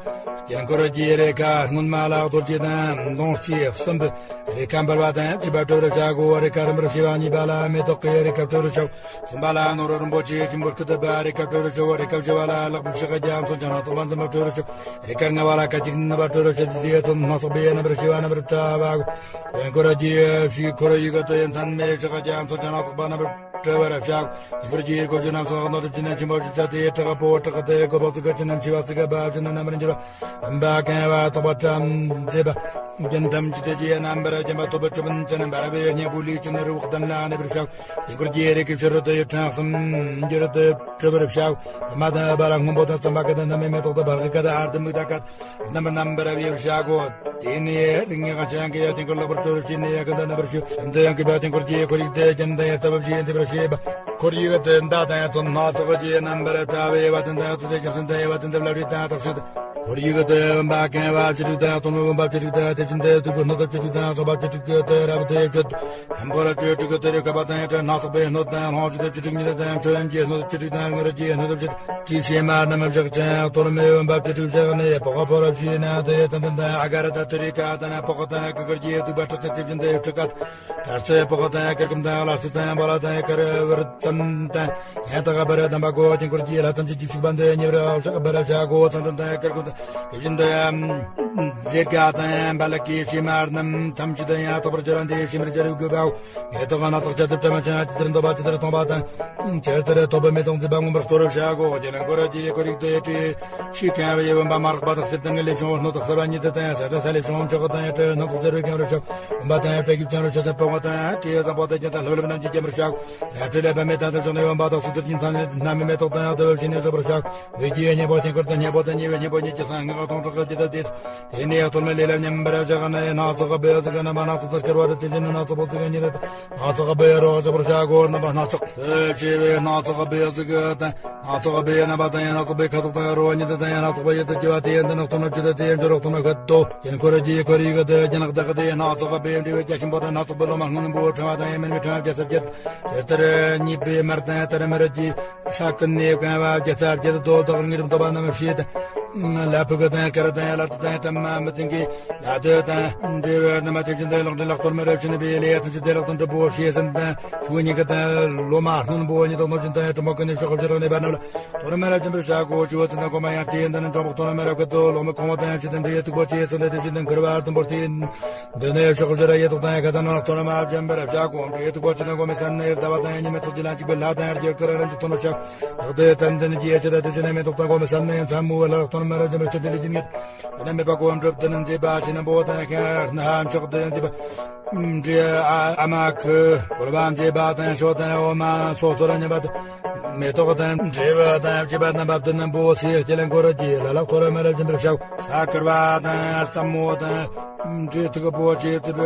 དཀྱིལ་འཁོར་གྱི་རེ་ཁཱ་སྔོན་མ་ལ་རྡོ་རྗེ་དང་མདུང་རྩེ་གསུམ་པའི་རེ་ཁཱ་འབར་བ་དང་བཅས་པ་སྤྲོ་བར་བྱ་གོ། རེ་ཁཱ་རིམ་པར་བྱེད་པ་གཉིས་པ་ལ་མེ་ཏོག་གི་རེ་ཁཱ་སྤྲོ་བར་བྱའོ། གསུམ་པ་ལ་ནོར་བུ་རིན་པོ་ཆེ་ཆེན་པོ་སྐུ་བཏབ་པ་རེ་ཁཱ་སྤྲོ་བར་བྱའོ། རེ་ཁཱ་བཞི་པ་ལ་ལེགས་པའི་ཕྱག་རྒྱ་མཚོ་ཆེན་སྣ་ཚོགས་པ་འཛིན་པ་སྤྲོ་བར་བྱའོ། རེ་ཁཱ་ལྔ་པ་ལ་སྐད་ཅིག་ནུབ་པ་སྤྲོ་བར་བྱེད་དེ། དེ་ཚོ་སྣ་ཚོགས་པའི་རྣམ་པར་ཕྱེ་བ་རྣམ་པར་བཀྲ་བ། དཀྱིལ་འཁོར་གྱི་ཕྱི་ཁོར་ཡུག་ཏུ་མཚན་མོའི་ཕྱག་རྒྱ་མཚོ་ཆེན་སྣ་ཚོགས་པ་རྣམ་པར་སྤྲོ་བར་བྱའོ། དཀྱིལ་འཁོར་གྱི་སྒོ་བཞི་རྣམས་སུ་ནོར་བུ་ཅི་ནས་ཆེན་པོ་བཞི་བྱ་སྟེ། དྲག་པོ་དྲག་སྟེ་དགུ་པོ་གཙུག་གི་ཅི་ནས་ཆེ་བ་གཙུག་གི་པ་བཞི་ནས་རྣམ་པར་འགྱུར་བ། སྟོན་པ་མཁན་པ་རྟོགས་པ་བཀྲ་མཛེས་པ། རྒྱན་ཐམས་ཅད་ཀྱི་རྣམ་པར་བརྒྱན་པ་ཐོབ་པའི་ཅོད་པན་ཅན་འབར་བའི་སྙིང་པོ་ལུས་ཅན་རི་བོ་གདན་ལ་གནས་པར་བྱའོ། དཀྱིལ་འཁོར་གྱི་རིགས་ཀྱི་ཕྱི་རོལ་དུ་ཡུལ་ཕྲན་གསུམ་འགྱུར་དུ་གྲུབ་པར་བྱའོ། པདྨ་དང་འབར་སྔོན་པོ་དང་ཙམ་པ་ཀ་དང་བདེ་མཆོག་མེ་ཏོག་དང་བྷ་ག་ཀ་དང་ཨརྡ་མུག་ད་ཀ་རྣམ་པར་རྣམ་པར་བྱ་གོ། དེ་ནས་རིགས་ལྔའི་ཁ་ཆེན་གྱི་དཀྱིལ་འཁོར་ལེགས་པར་སྤྲོ་བར་བྱས་ནས་ཡང་ཀུན་ཏུ་རྣམ་པར་ཕྱེ། ཀུན་ཏུ་ཡང་གུས་པ་དཀྱིལ་འཁོར་གྱི་ཁོར་ཡུག་དེ་རྒྱན་དང་ཡང་ལྟ་བུ་བཞིན་འདེབས་པར་བྱེད་པ། ཁོར་ཡུག་དེ་མདའ་དང་ཡང་མཚོན་སྣ་ཚོགས་ཀྱི་རྣམ་པར་བཀྲ་བའི་བ་དན་དང་ཡང་ཐུགས་རྗེ་རྒྱལ་མཚན་དང་ཡང་བ་དན་དང་བླ་བྲེ་དང་སྟག་ཤར་དང་། ཁོར་ཡུག་དེ་འོན་པ་མཁན་པ་བཅུ་དྲུག་དང་གཏོར་མ་འོན་པ་བཅུ་དྲུག་དང་དེ་བཞིན་དུ་སྟུག་པོ་སྣ་ཚོགས་བཅུ་དྲུག་དང་སོགས་པ་བཅུ་དྲུག་གི་དེ་རབ་དེ་བཅུ། མཁན་པོ་རབ་བཅུ་དྲུག་གི་དེ་རེ་ཁ་པ་དང་ཡང་སྣ་ཚོགས་པའི་སྣོད་དང་ལྷོང་བཅུ་དང་བཅུ་དྲུག་ཉིད་དང་མཆོད་ཡོན་གྱི་སྣོད་བཅུ་དྲུག་དང་ངུར་གྱི་སྣོད་བཅུ། དྲི་ཞིམ་པ་རྣམས་བཞག་ཅིང་གཏོར་མའི་འོན་པ་བཅུ་དྲུག་བཞག་ནས་པགས་པ་རབ་བཞིའི་ནང་དུ་ཙན་དན་དང་ཨ་ག་ར་དང་ཏུ་རེ་ཀ་དང་པགས་དང་ཀུ་ཀུར་གྱི་བདུག་པ་ཁྲག་ཅན་དེ་བཞིན་དུ་ཁྲུ་ཀ། དྲར་ཚེ་པགས་དང་ཀིར་ཀུམ་དང་བླ་སྟུག་དང་བ་ལ་དང་ཀར་བུར་ཙམ་དང་ཡང་དག་པར་ལྡན་པ་གོ། དཀྱིལ་འཁོར་གྱི་ལྷ་ཐམས་ཅད་ཀྱི་བཞུགས་པ་འདི་ཉེ་བར་བཞག་པར་བྱ་གོ། ཙན་དན་དང་ཀིར་ཀུམ་དང་དེ་བཞིན་དུ་ཡང་ཛེ་ག་དང་བ་ལ་ཀའི་བྱེ་མ་རྣམས་ཐམས་ཅད་ཡང་དག་པར་སྦྱར་ཏེ་བྱེ་མར་སྦྱར་དགོས་པའོ། མེ་ཏོག་སྣ་ཚོགས་ཅི་ལྟར་བཀྲ་མ་ཅན་ཇི་ལྟར་འདོད་པ་ཇི་ལྟར་མཐོང་བ་དང་། ཇི་ལྟར་ཐོབ་པའི་མེ་ཏོག་མཛེས་པ་མངོན་པར་སྟོར་བར་བྱ་གོ། དཀྱིལ་འཁོར་གྱི་ཁོར་ཡུག་ཏུ་ཡི་ཏྲི་ཤི་ཁན་བའི་འོན་པ་མ་རག་པ་དག་སེར་ལྡན་གྱི་ལེབ་བྱུང་བ་སྣོད་དག་སེར་བ་ཉིད་དུ་དང་ཡང་ས་དང་ས་ལེབ་བྱུང་བ་མཆོག་དང་ཡང་སྤྲེའུ་སྣ་ཚོགས་སྦྱར་བའི་རྒྱན་རུ་ཤོག་འོན་པ་དང་ཡང་སྤྲེའུ་རྒྱུ་ཅན་རུ་ཤོག་ས་པོ་དང་ཡང་སྤྲེའུ་ཡོད་ཙམ་པོ་དང་རྒྱན་དང་ལྷབ་ལྷབ་རྣམས་ཀྱིས་བརྒྱན་པར་བྱ་གོ། ཡང་སྤྲེའུ་ལས་པ་མེ་དང་དུ་བྱུང་ནས་འོན་པ་དག་སུ་དུར་གྱི་མཚན་ནས་སྣ་མིན་མེ་ཏོག་དང་ཡང་དུ་བ་བྱིན་ནས་བཞག་པར་བྱ་གོ། འོད་ཀྱི་སྙིང་པོ་དཀྱིལ་འཁོར་དང་སྙིང་པོ་དང་ཉེ་བའི་སྙིང་པོ་ཉིད་ཀྱི་སང་ངེ་ག་སྟོང་ཕྲག་གི་ཇི་ལྟར་དེ། དེ་ནས་གཏོར་མའི་ལས་ལ་མཉམ་པར་བཞག་ནས་སྣ་ཚོགས་པའི་གཟུགས་ཀྱི་རྣམ་པ་སྣ་ཚོགས་སུ་སྐྱེ་བ་དང་དེ་བཞིན་དུ་སྣ་ཚོགས་པའི་གཟུགས་ཀྱི་ཉིད་དུ་སྣ་ཚོགས་པའི་རོ་བཞག་པར་བྱ་གོ། རྣམ་པ་སྣ་ཚོགས་སུ་སྐྱེ་བའི་སྣ་ཚོགས་པའི་གཟུགས་དང་སྣ་ཚོགས་པའི་རྣམ་པ་དང་ཡང་སྣ་ཚོགས་པའི་ཁ་དོག་དང་རོ་ཉིད་དུ་དང་ཡང་སྣ་ཚོགས་པའི་ཡུལ་དུ་སྐྱེ་བ་དེ་ཡང་དུ་ནི་གཏོར་མ་བཅུ་དང་དེ་ཡང་བཅུ་རོ་གཏོར་མ་ཁ་དོག་དཀྱིལ་འཁོར་གྱི་ཁོར་ཡུག་དེ་རྒྱན་དག་དེ་སྣ་ཚོགས་པའི་འབྲས་བུ་རྒྱ་ཆེན་པོ་དང་སྣ་ཚོགས་པའི་ལོ་མ་སྔོན་པོ་ཕྲེང་བ་དང་ཡང་མེ་མེ་ཕྲེང་བ་བརྒྱ་རྩ་བརྒྱད། ཇི་ལྟར་སྙེད་པའི་མར་དང་དར་མར་གྱི་ས་ཀུན་ནས་བཀང་བ་བརྒྱ་རྩ་བརྒྱད་དོ་དག་ངེས་རུམ་ཏོ་བ་རྣམ་ཤེས་དང་། ལ་ཕུག་དང་དཀར་དང་ལ་ཏི་དང་ཏྲ་མ་མི་ཏིང་གི་ལ་དོ་དང་འབྲས་བུ་རྣམ་པ་དེ་བཞིན་དུ་ལོག་འདྲེ་ལག་གཏོར་མ་རབ་ཆེན་པའི་ལས་ཐམས་ཅད་དེ་ལག་དང་གྲུབ་པོ་ཤེས་ཟིན་དང་ཆུ་གཉིས་ཀ་དང་ལོ་མ་སྔོན་པོ་ཉིད་དང་ནོར་ཅན་དང་གྲུབ་མོ་ཀུན་ནས་ཕྱོགས་བཞི་རང་གནས་པ་རྣམས་ལ་གཏོར་མ་རབ་ཆེན་པོར་བྱ་གོ། ཆུ་བོ་ཚན་དང་གོ་མ་ཡང་དེ་ཡིན་དང་ནི་འབྲོང་པོ་གཏོར་མ་རབ་ཀུན་ཏུ་ལོ་མི་གོང་མ་དང་ཡང་ཕྱི་དང་འབྲེལ་ཡོད་ཐུག་པོ་ཆེ་ཚན་དང་དེ་བཞིན་དུ་འཁུར་བ་ལྟུང་བོར་དེ་ཡིན། འདི་ནས་ཕྱོགས་བཞི་ར་ཡེ་ཐོག་དང་ཡ་ཁ་དང་ནང་ལ་གཏོར་མ་བྱིན་པར་བྱ་གོ། འབྲས་ཐུག་པ་ཆེ་ན་གོ་མི་ས་ནས་ཟླ་བ་དང་ཡ་ཉི་མའི་ཚོགས་ཀྱི་ལན་གཅིག་པའི་ལྷ་དང་ཡ་རྒྱལ་ཀུན་རྣམས་ཀྱིས་གཏོར་མར་བྱ། བདག་ཏུ་ཙན་དན་གྱི་ཡ་ཆེ་ད་དེ་བྱེད་ན་མེ་ཏོག་དང་གོ་མི་ས་ནས་མཚན་མོ་བའི་ལྷ་ལ་གཏོར། མ་ར་ཅན་པ་ཆུ་དེ་ལས་ཀྱི་ངེད། ཡིན་ན་མེད་པ་གོ་འགྲུབ་དེ་ནི་མཛེས་པ་ཞིག་ན་པོ་དང་ཁྱེར་ན་ཧམ་ཆོག་དེ་མཛེས་པ། འདྲེ་ཨ་མ་ཁུ་གོར་བ་མཛེས་པ་དང་ཤོ་དང་འོ་མ་སོ་སོ་ར་ཉམས་པ་དང་། མེ་ཏོག་དང་འབྲས་བུ་དང་བཅུད་པ་རྣམ་པ་དེ་ནི་པོ་སི་སྐྱེ་ལེན་གོ་ར་ཀྱི་ལ་ལག་ཐོ་ར་མ་ར་ཅན་པ་ཤོག་ས་ཀར་བ་དང་ལྟད་མོ་དང་། འདྲེ་ཐུག་པོ་ཆེ་ཐུབ་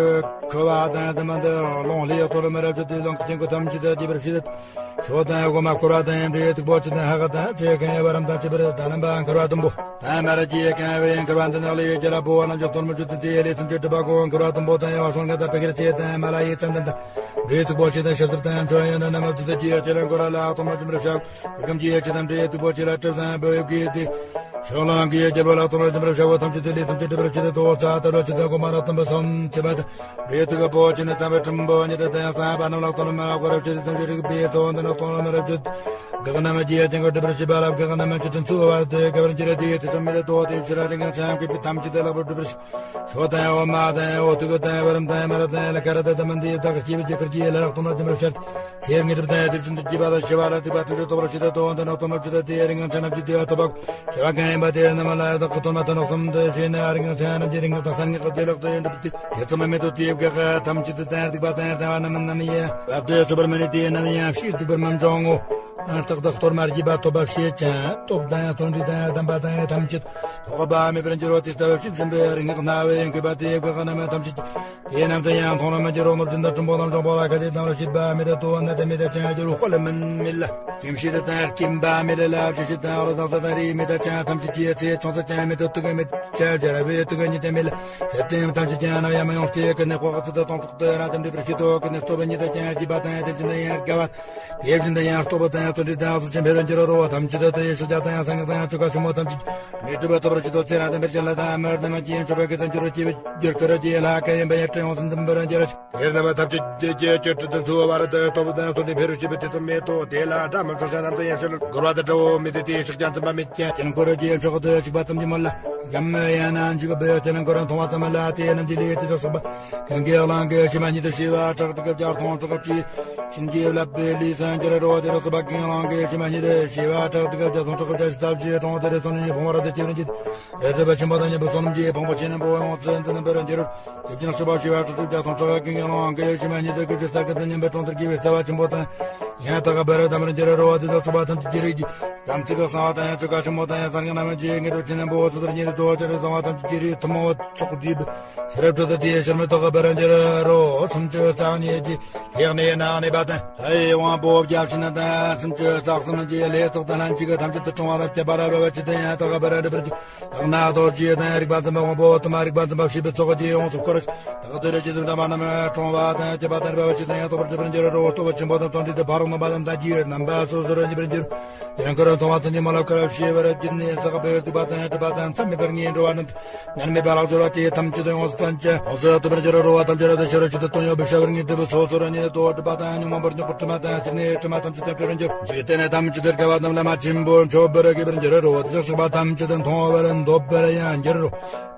ཁུ་བ་དང་དེ་མ་དེ་ལོང་ལི་ཡག་ཐོ་ར་མ་ར་ཅན་དེ་ལོང་ཁྱེན་གོ་ཐམས་ཅད་དེ་བར་ཤི། ཤོ་དང་གོ་མ་ཁུར་བ་དང་འདྲེ་ཐུག་པོ་ཆེ་དང་ཧ་ག་དང་ཆེ་གང་ཡ་བ་རམ་དང་ཆེ་བར་ད་ལམ་པ་ཁུར་བ་དུམ་པོ། དང་མ་ར་ཅི་ཡ་གང་བའི་ཁུར་བ་འདི་ནག་ལི་ཡོད་ཀྱ་ར་པོ་བ་ན་ཇོ་ཐོར་མོ་ཇུ་ཏི་ཏི་ཡ་ལི་ཐུམ་ཅུ་ཏི་པ་གོ་ཁུར་བ་དུམ་པོ་དང་ཡ་བ་སོང་ག་དང་པེ་ཁེར་ཆེ་དང་མ་ལ་ཡི་ཙན་དན་དང་འདྲེ་ཐུག་པོ་ཆེ་དང་ཤར་ཟུར་དང་ཆོ་ཡ་ན་ན་མ་ཏི་ཏི་ཅི་ཡ་ཅི་ར་གོ་ར་ལ་ཐོ་མ་ཅུམ་ར་ཤག་གམ་ཅི་ཡ་ཅི་དང་འདྲེ་ཐུག་པོ་ཆེ་ལ་ཏྲ་ཟན་བོ་ཡོ་གི་ཏི། ཕྱོགས་གླང་གི་རྒྱལ་པོ་ལ་ཐོ་མ་ཅུམ་ར་ཤག་བོ་ཐམས་ཅད་དེ་ལི་ཐམས་ཅད་ཏི་པ་ཅི་དང་དོ་ས་ཏ་ར་ཅི་དང་གོ་མ་ར་དམ་པ་སམ་ཅི་བ་དང་། རེ་ཐུག་པོ་ཆེ་ནི་དམ་པའི་ཁྲིམས་པོ་ཉིད་དུ་བསྟན་ས་པ་རྣམས་ལ་གཏོང་མ་གོ་རབ་ཆེ་དུ་ཐམས་ཅད་རིག་པའི་གཙོ་བོ་འདི་ནི་གཏོང་མ་རབ་ཆེ། གེགས་རྣམས་ཀྱི་རྐྱེན་གྱིས་སྒྲིབ་པར་བྱེད་པ་ལ་གེགས་རྣམས་ཀྱི་དྲིན་ཚུལ་བར་དུ་ག་བར་འགྱུར་དེའི་དུས་སུ་མི་ལས་ལྡོག་སྟེ་ཕྱི་ར་རིང་ཆང་གི་བུ་ཐམས་ཅད་དེ་ལེགས་པར་སྒྲུབ་པར་ཤོག་ཤོ་དང་འོ་མ་དང་འོ་ཐུག་དང་བ་རམ་དང་མ་ར་དང་ལ་ཁ་ར་དང་དམ་འདི་བདག་སྐྱེས་པའི་རྒྱུ་ཁར་གྱི་ལ་ལག་གཏོང་མ་ཅུམ་རབ་ཤར། ཚེ་ངེས་གྲུབ་དང་དེ་བཞིན་དུ་སྐྱེས་པ་དང་ཤི་བ་ལ་སྡིག་པ་ཐམས་ཅད་ལྡོག་པར་བྱེད་དོ། འདི་ནི་གཏོང་མ་ཅུ་དང་དེའི་རིང་ཆང་རྣམས་ཀྱི་བདེ་བ་ཐོབ་པ། ཤི་བ་གང་ཡིན་པ་དེ་རྣམས་ལ་ཡང་བདག་གི་གཏོར་མ་དང་ནོག་གསུམ་དུ་བྱས་ནས་རིང་ཆང་རྣམས་ཀྱི་རིང་གི་དང་སང་ངེ་གི་བདེ་ལེགས་དུ་ཡོན་གྲུབ་སྟེ། དེ་ཚོ་མ་མེད་དུ་དེའི་བགེགས་ཐམས་ཅད་དུ་དང་སྡིག་པ་དང་ལྟ་བ་རྣམས་རྣམས་ཡང་བབ་སྟེ་སོ་པར་མི་ནུས་ཏེ་རྣམས་ཡང་ཕྱིར་སྡིག་པར་མི་འབྱུང་ངོ་། རྟག་ཏུ་གཏོར་མ་རྒྱས་པ་ཐོབ་པ་བྱེད་ཅིང་སྟོབས་དང་བརྩོན་འགྲུས་དང་དམ་པ་དང་ཐམས་ཅད་ཐོགས་པ་མེད་པར་འགྱུར་རོ། དེ་ལྟར་བྱེད་བཞིན་པའི་རིང་གི་ན་བའི་མཁས་པ་དེའི་བགེགས་རྣམས་ཐམས་ཅད་དེ་རྣམས་དུ་ཡང་མཐོང་རུང་མི་འགྱུར་རོ། ནོར་སྦྱིན་དང་གྲུང་པོ་དང་འབྱུང་པོ་ལ་ཁ་ཅིག་དང་རུ་སྐྱེས་པ་མེད་དུ་དུ་བ་ན་དེ་མེད་དུ་ཅང་འགྱུར་རོ། དཔལ་མིན་མེད་ལ། སྐྱེ་མཆེད་དང་སྐྱེ་འབའ་མེད་ལ། ལ་བཅུ་ཤེས་དང་རོ་དང་ས་དང་རིས་མེད་དང་ཅང་ཐམས་ཅད་ཀྱི་ཚེ་ཆུང་ས་ཅང་མེད་དུ་དུ་ག་མེད་ཅང་བྱ་ར་བའི་དུ་ག་ཉིད་དེ་མེད་ལ། ཤེས་ལྡན་ཐམས་ཅད་ཀྱང་རྣམ་ཡང་མ་ཡོང་སྟེ་ཀུན་ནས་འཕགས་པ་ཚུལ་དང་སྟོང་ཕྲག་ཏུ་རང་དམ་སྒྲུབ་པར་བྱེད་དོ། ཀུན་ནས་སྟོབས་ཉིད་དུ་ཀྱང་རྒྱས་པ་དང་དེ་བཞིན་དུ་ཡང་དགའ་བ། དེ་བཞིན་དུ་ཡང་སྟོབས་དང་བརྩོན་འགྲུས་དང་བརྩོན་ཆེན་འཕེལ་བར་འགྱུར་རོ། ཐམས་ཅད་དུ་ཡེ་ཤེས་ཀྱང་དང་ཡང་སངས་རྒྱས་དང་ཡང་ཆོ་ག་ཆེན་མོ་ཐམས་ཅད་ཉིད་སྒྲུབ་པ་ཐོབ་པར་བྱེད་དོ། ཚེ་རང་དམ་པའི་ཞིང་ལ་དང་མར་དམ་གྱི་ཡན་ཆོད་པ་གི་དང་འགྱུར་རོ། སྐྱེ་བའི་རྒྱུར་ཀུ་ར་ཀྱི་ལྷ་ཀ་ཡིན་པ་ཡང་སྤྲིན་ཡོངས་སུ་འཛིན་པར་འགྱུར་རོ། དེ་རྣམ་པ་ཐམས་ཅད་དེ་སྐྱེ་སྤྱོད་འཕྲུལ་དུ་འཚོ་བར་དུ་སྟོབས་དང་བརྩོན་འགྲུས་འཕེལ་རུ་བྱེད་པའི་དུས་སུ་མེད་དོ། དེ་ལ་སྒྲ་མི་ཕྱོགས་ཤིང་རྣམ་དུ་ཡང་ཕྱིར་འགོར་བ་དང་འདྲ་བོ་མི་དེ་དེའི་ཕྱོགས་ཀྱང་འཛིན་པ་མེད་ཀྱང་དེ་ནི་འཁོར་རོ་ཀྱི་ཡན་ཕྱོགས་དུ་ཞིག་པ་ཙམ་གྱིས་མོལ་ལ། གམ་ཡང་ན་འཇུག་པའི་དེ་ནི་འཁོར་མཐོང་བ་ཙམ་ལ་དེ་རྣམས་ཀྱི་ལས་དེ་དག་སོགས་པ། གང་གིས་གླང་གི་ཕྱི་མ་ཉིད་དུ་ཤེས་པ་ཕྲག་དྲུག་བརྒྱ་སྟོང་ཕྲག་གཅིག་བྱིན་གྱིས་བརླབས་པའི་ལུས་སུ་འགྱུར་རོ། དེ་དག་སོགས་པ་གང་གླང་གི་ཕྱི་མ་ཉིད་དུ་ཤེས་པ་ཕྲག་དྲུག་བརྒྱ་སྟོང་ཕྲག་བརྒྱ་ཞིག་ཐབས་ཀྱིས་དྲངས་ཏེ་རེ་སོང་ནས་ཕུང་བར་དུ་སྐྱེ་བར་འགྱུར། རེ་ལྟོས་པ་ཆེན་པོ་དང་མཉམ་པའི་བསོད་ནམས་ཀྱི་ཕུང་པོ་ཆེ་རྣོན་པོ་ཡོངས་སུ་འཛིན་པར་འགྱུར། དེ་བཞིན་གཤེགས་པ་ཤེས་པ་ཕྲག་དྲུག་བརྒྱ་སྟོང་ཕྲག་གང་གིས་གླང་གི་ཕྱི་མ་ཉིད་དུ་ཀུན་གྱི་ས་ཀུན་ཏུ་མཉམ་པའི་གྲོང་དུ་སྐྱེ་བའི་རྩ་བ་ཆེན་པོ་དང་། ཡང་དག་པར་དམ་པར་འགྱུར་རོ། དེ་དག་སོགས་པ་ཐམས་ཅད་ཀྱི་རིགས་ཀྱི་དམ་ཚིག་གི་གསང་བ་དང་ཡང་ཆོ་ག་ཆེན་མོ་དང་ཡང་སངས་རྒྱས་རྣམས་ཀྱི་དངོས་གྲུབ་ཆེན་པོ་སོ་སོར་ཉིད་དུ་འདུ་བ་ཅན་གསང་བ་ཐམས་ཅད་ཀྱི་རིགས་ཐུན་མོང་བ་ཚོགས་བསྡུས་པའི་ཚེ་རབས་ཁྲོད་དུ་དེའི་ཕྱིར་མི་ཐོགས་པར་འགྱུར་རོ། སུམ་ཅུ་རྩ་གཉིས་ཀྱི་ལས་གནས་ན་གནས་པ་དང་ལྷའི་དབང་པོ་བརྒྱ་བྱིན་དང་སུམ་ཅུ་རྩ་གསུམ་གྱི་ལས་ཚོགས་དང་ལྷན་ཅིག་གི་ཐམས་ཅད་དུ་སྲུང་བ་དང་བསྐྱབ་པ་ལ་འབད་བ་ཅི་དང་ཡང་དག་པར་འགྲུབ་པར་བགྱི། ཡང་ན་རྡོ་རྗེ་དང་རིག་པ་འཛིན་པ་དབང་པོ་དུ་མ་རིག་པ་འཛིན་པ་བྱེད་པའི་ཚོགས་ཀྱིས་ཡོངས་སུ་བསྐོར། བདག་ཏུ་རེ་ཅི་ཙམ་དམ་པ་རྣམས་སྲུང་བ་དང་བསྐྱབ་པ་དང་འབད་བ་ཅི་དང་ཡང་དག་པར་འགྲུབ་པར་འགྱུར་རོ། སྟོབས་ཆེན་པོ་དང་བརྩོན་འགྲུས་དང་ཕ་རོལ་ནུས་པ་དང་དམ་བཅའ་རྣམ་པ་སོ་སོར་ཉེ་བར་འགྱུར། དེ་ཡང་ཀུན་ལ་མཐོང་བ་ཙམ་གྱིས་མ་ལབ་ཀུན་ལ་ཤེས་པར་བགྱིས་ནས་བསགས་པའི་སྡིག་པ་དང་སྒྲིབ་པ་དང་མཚམས་མེད་པར་ངེས་འགྲོ་བ་རྣམས་མཉམ་མེད་པ་ལག་སྦྱོར་བ་དེས་ཐམས་ཅད་ཡོངས་སུ་བརྟན་ཅིང་ཡོངས་སུ་ཐུབ་པར་འགྱུར་རོ། ཐམས་ཅད་རབ་ཏུ་ཤེས་རབ་ཅན་དུ་སྟོན་ཡོད་པའི་ཤ་བར་ངེས་ཏེ་སོ་སོར་ཉེ་དོ་སྒྲིབ་པ་དང་ཉོན་མོངས་པར་འཇོག་པའི་དྲི་མ་དང་སེར་སྣའི་དྲི་མ་ཐམས་ཅད་དང་བྲལ་བར་འགྱུར། འཇིག་རྟེན་ནས་ཐམས་ཅད་དུ་དགའ་བ་རྣམས་བླ་མ་ཆེན་པོས་མཆོད་པར་དགའ་བར་འགྱུར་རོ། དེ་ཚོགས་པ་ཐམས་ཅད་དུ་མཐོང་བར་འདོད་པར་ཡང་འགྱུར་རོ།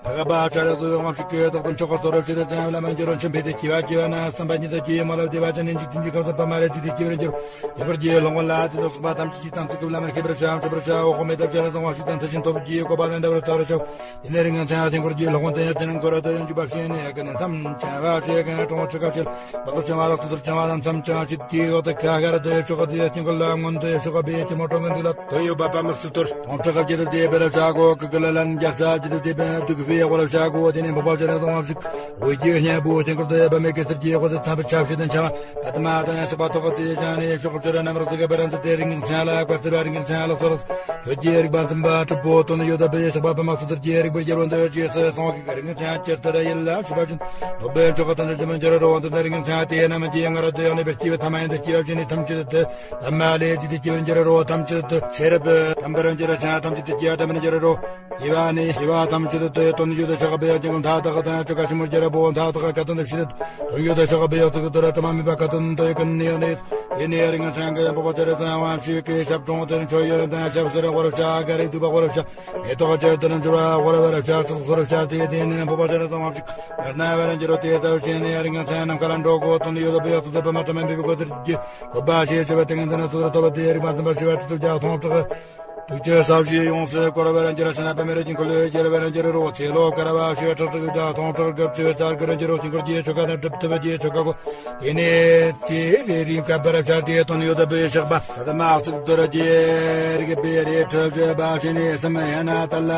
འཕགས་པ་སྤྱན་རས་གཟིགས་དབང་ཕྱུག་གིས་བདག་ཏུ་མཆོག་གི་གསོལ་རབ་བྱེད་དུ་ཅང་བླ་མར་འགྱུར་རོ། མཆིམས་ཕུད་དེ་སྐྱེ་བ་སྐྱེ་བ་ན་བསམ་པ་ཉིད་དུ་སྐྱེ་མ་ལ་བདེ་བ་ཅན་ནི་འཇིག་རྟེན་གྱི་ཁམས་སུ་ཕ་མ་རེ་ཅིག་དེ་སྐྱེ་བར་འགྱུར། དེ་འཁོར་གྱི་སློབ་དཔོན་ལ་དེ་དག་སོགས་པ་ཐམས་ཅད་ཀྱི་དམ་ཚིག་གི་བླ་མར་ཤེས་པར་བྱ། མཆོད་པར་བྱ། འོག་མེད་དུ་སྤྱན་རས་གཟིགས་དབང་ཕྱུག་དང་དེ་བཞིན་ཐོབ་ཀྱི་གོ་འཕང་དང་འདྲ་བར་བལྟ་བར་བྱའོ། དེ་ནས་རིགས་ངན་ཚང་ཡང་དེ་འཁོར་གྱི་སློབ་དཔོན་དེ་ཡང་དེ་རྣམས་འཁོར་དུ་ཡང་འཇུག་པ་བྱས་ནས་ཀུན་ནས་མཚམས་བཅད་པ་བྱས་ཀུན་ནས་གྲོང་ཁྱེར་ཁ་ཕྱིར། བདག་ཏུ་བྱིང་བ་ལག་ཏུ་ཐོར་བྱིང་བ་རྣམས་མཚམས་བཅད་ཅིག་དེའི་འོག་ཏུ་ཁ་ཁ་ར་དེ་ཆོ་ག་དེ་ཡང་དཀྱིལ་འཁོར་ལ་མངོན་དུ་ཡང་ཕྱོགས་པ་བེའི་ཁྱི་མོ་གྲོང་གི་འདུག་ལ་དོན་ཡོད་པ་པ་དམིགས་སུ་ཐོར། སྟོང་ཕྲག་བརྒྱད་དུ་དེ་སྦེ་རབ་བྱ་གོ། ཀི་ཀི་ལ་ལན་རྒྱ་ས་བརྒྱད་དུ་དེ་སྦེ་བདུག་གི་ཕི་ཡག་པ་རབ་བྱ་གོ། དེ་ནས་འཕགས་པ་སྤྱན་རས་གཟིགས་དབང་ཕྱུག་འོད་ཀྱི་སྙིང་པོ་དཀྱིལ་འཁོར་དུ་ཡོད་པ་མེ་གེ་སར་གྱི་དབུ་རྩེ་ཚངས་པའི་ཆབ་བཞི་དང་འཆམ་པ། པདྨ་དང་ཡང་ཕྱུག་པ་ཐོག་གི་དེ་བཞེངས་ནས་ཕྱོགས་བཅུ་ར་རྣམ་རོལ་ཟེར་ག་པ་རན་ཏེ་རིགས་ངན་ཚང་ལ་བཀའ་སྩལ་བ། རིགས་ངན་ཚང་ལ་སོར་ཁྱོད་ཀྱི་རིག་པ་འཛིན་པ་གྲུབ་པོ་དོན་ཡོད་པའི་ཕྱུག་པ་པདྨ་སུ་ཐུར་གྱི་རིག་པར་རྒྱལ་པོ་འདི་རྗེས་སུ་སོང་གི་རིགས་ངན་ཚང་ཅིར་ལྟར་ཡིད་ལ་ཞུ་བ་བཞིན་ནོ་བའི་མཆོག་གི་དོན་དུ་འཛིན་པར་འགྱུར་རོ། འདི་ནི་རིགས་ངན་ཚང་དེ་རྣམས་ཀྱི་ཡང་ང་ར་དུ་ཡང་ནི་བེར་སྐྱེ་བའི་ཐ་མ་ཡང་དུ་སྐྱེ་བ་བཞིན་ནི་ཐམས་ཅད་དུ་པདྨ་ལས་ཀྱི་དུ་སྐྱེ་བར་འགྱུར་རོ། ཐམས་ཅད་དུ་ཚེ་རབས་དམ་པར་འགྱུར་ཞིང་ཐམས་ཅད་དུ་སྐྱེ་བ་དམ་པར་འགྱུར་རོ། སྐྱེ་བ་ནི་སྐྱེ་བ་ཐམས་ཅད་དུ་དོན་ཡོད་དུ་ཆགས་པའི་ཡང་ཀུན་མཐའ་དག་དང་ཆོ་ག་ཆེན་མོ་རྒྱལ་པོ་མཐའ་དག་ག་དོན་དུ་ཕྱིར་དོན་ཡོད་དུ་ཆགས་པའི་ཡང་ཚིག་ཏུ་ར་དྲི་མ་མེད་པ་ག་དོན་དུ་ཡོད་ཀུན་ནི་ཡང་ནི། དེ་ནས་རིགས་ངན་ཚང་གི་འཕགས་པ་སྤྱན་རས་གཟིགས་དབང་ཕྱུག་གི་ཞབས་དྲུང་དེར་མཆོད་ཡོན་དང་ཞབས་སོར་དབུ་རབ་བྱ། ག་རེ་འདུག་པ་དབུ་རབ་བྱ། མེ་ཏོག་ཅིར་དུ་འཕྱུར་བ་དབུ་རབ་བྱ། ཕྱག་སོར་བྱ། དེ་དེ་ནས་འཕགས་པ་སྤྱན་རས་གཟིགས་དབང་ཕྱུག་མི་སྣང་བར་འགྱུར་རོ། དེ་ལྟར་བྱས་ནས་རིགས་ངན་ཚང་ནམ་མཁའ་ལ་འགྲོ་གོ། དོན་ཡོད་པའི་ཡང་ཚིག་ཏུ་པདྨ་དྲི་མ་མེད་པའི་གོ་ཏེར་གྱི་བཀོད་པ་ཞེས་བྱ་བའི་ཏིང་ངེ་འཛིན་ནི་སོ་སོར་ཐོབ་པ་དེའི་རིག་པ་འཛིན་པ་ཞུ་བ་ཁྲི་སྟོང་བརྒྱ་སྟོང་ཕྲག་དྲུག་ཅུ་རྩ་བཞི་ཡོངས་སུ་བསྐོར་བར་འགྱུར། ཕྱི་ནས་པདྨའི་རིགས་ཀྱི་འཁོར་ལོས་སྒྱུར་བར་འགྱུར་རོ། ཚེ་ལོ་བསྐལ་པ་ཕྱེད་ཕྲག་དྲུག་དང་སྟོང་ཕྲག་དགུ་བཅུ་རྩ་དགུར་འགྱུར་རོ། དཀྱིལ་འཁོར་གྱི་ཆོ་ག་དང་སྒྲུབ་ཐུབ་ཀྱི་ཆོ་ག་གོ། དེ་ནས་དེ་རེ་རེའི་བསྐལ་པར་བྱར་ཏེ་དོན་ཡོད་པའི་བཤགས་པ། ད་མ་གཙུག་ཏོར་གྱི་རིག་པའི་རིགས་ཁྲི་བཞི་པ་ཕྱི་ནས་གསུམ་ཡན་ན་དལ།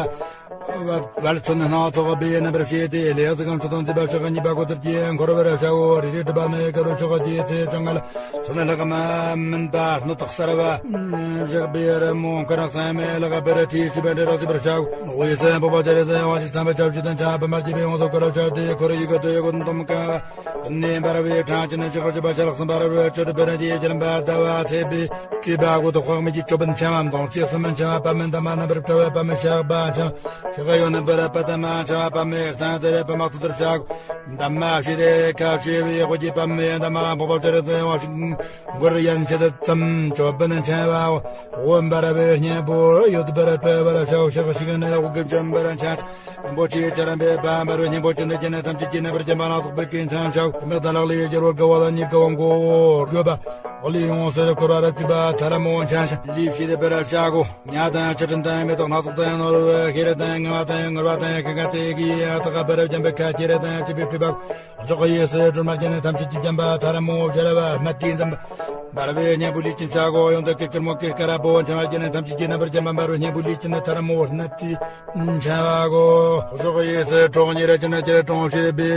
བར་ཚོན་སྣ་ཚོགས་པའི་རྣམ་པར་བྱས་ཏེ། ལས་གང་ཆུ་དང་བཅས་པ་ཕྱག་གཉིས་པ་གོ་ཐུབ་ཀྱིས་འཁོར་བར་བྱའོ། རེ་རེ་སྒྲུབ་པ་ནི་སྐལ་བ་མཆོག་གི་ཚེ་བཅོ་ལྔ་ལ། ཚོན་ལྷག་མ་མིན་པ་སྣོད་དག་གསར་བ་བཞག་པའི་རི་མོ་མཁའ་རང་སངས་མེད་ལ་ག་པར་ཁྲིད་ཤེས་པ་འདྲེ་རག་ཅི་པར་བྱའོ། འོད་ཟེར་འཕགས་པ་སྤྱན་རས་གཟིགས་དབང་ཕྱུག་ཚངས་པའི་ཁྱབ་བྱེད་དང་ཆ་པ་མར་གྱི་པའི་ཡོངས་སུ་བསྐོར་བར་བྱ་སྟེ། འཁོར་ཡུག་གི་དུ་ཡུག་གི་འདོམ་གང་ཀུན་ནས་འབར་བའི་གྲངས་ཀྱི་ནི་ཕྱི་ཁ་བཅུ་པ་ཕྱི་ལོགས་སུ་འབར་བའི་ཆུ་དྲི་བེར་གྱི་རྒྱུན་པར་ཟླ་བ་ཚེས་པའི་བཅུ་པ་གོ་ཐོག་དཔག་མེད་ཀྱི་ཅོད་པན་ཆེ་བ་དང་ཚེས་གསུམ་ཆེ་བ་པདྨའི་འདབ་མ་རྣམ་པར་བཀྲ་བའི་པདྨའི་ཞགས་པ་ཆེ་བ། ཞག་ཡོད་ན་པར་པདྨ་ཆེ་བ་པདྨའི་སྟེང་དེར་པདྨ་ཐོད་ཐོད་ཞག་འདབ་མ་ཞིག་དེ་ཁ་ཕྱེ་བའི་འོད་ཀྱི་པདྨའི་འདབ་མ་འཕགས་པ་སྤྱན་རས་གཟིགས་དབང་ཕྱུག་མགུལ་ཡན་ཆད་ཙམ་ཅོད་པན་ཆེ་བ་འོད་འབར་བའི་སྙིང་པོ་ཡོད་པར་སྤྲོ་བར་བྱའོ། ཞག་ཞིག་ནས་འོད་ཀྱི་འཇམ་པར་འཆར། རིན་པོ་ཆེའི་ཆར་རམ་པའི་པདྨ་འབར་བའི་སྙིང་པོ་ཅན་དུ་སྐྱེས་ནས་ཐམས་ཅད་ཀྱི་རྣམ་པར་བརྒྱན་པ་སྣ་ཚོགས་པའི་ཀུན་འཆང་ཤོག་མི་དང་ལག་ལེན་དགྱེས་པར་དགའ་བ་ལ་ཉེ་དགའ་བ་མགོ་བོར་དགོས་པ། འོག་ལས་ཡོངས་སུ་བསྐོར་བ་རབ་གཅིག་པ་ཐལ་མོ་འཆང་ཞིང་ལུས་ཕྱིར་སྦར་བྱ་དགོ། ཉ་དང་ཆུ་སྲིན་དང་མེ་ཏོག་སྣ་ཚོགས་དང་ནོར་བུ་ཤེལ་དང་ངུ་བ་དང་ངུར་བ་དང་ཤིང་ཀ་དེ་གི་ཡང་དག་པར་བརྒྱན་པའི་ཁ་ཁྱེར་དང་བཅས་པའི་སྤྲུལ་པ། གཞོགས་གཡས་སུ་སྒྲོལ་མ་བརྒྱན་ནས་ཐམས་ཅད་ཀྱིས་བརྒྱན་པ་ཐལ་མོ་སྦྱར་བ་སྨད་དཀྲིས་འཛིན་པ། འབར་བའི་སྙིང་པོ་ལུས་ཅན་བྱ་དགོ། ཡོན་ཏན་གྱི་སྐར་མོ་གི་དཀར་པོ་འཆང་བ་བརྒྱན་ནས་ཐམས་ཅད་ཀྱི་རྣམ་པར་བརྒྱན་པ་འབར་བའི་སྙིང་པོ་ལུས་ཅན་ནི་ཐལ་མོ་སྣ་ཏི་འཆང་བ་གོ། གཞོགས་གཡས་སུ་གྲོགས་ཉེར་ཅན་ནི་ཅེར་གྲོང་ཞེས་པའི་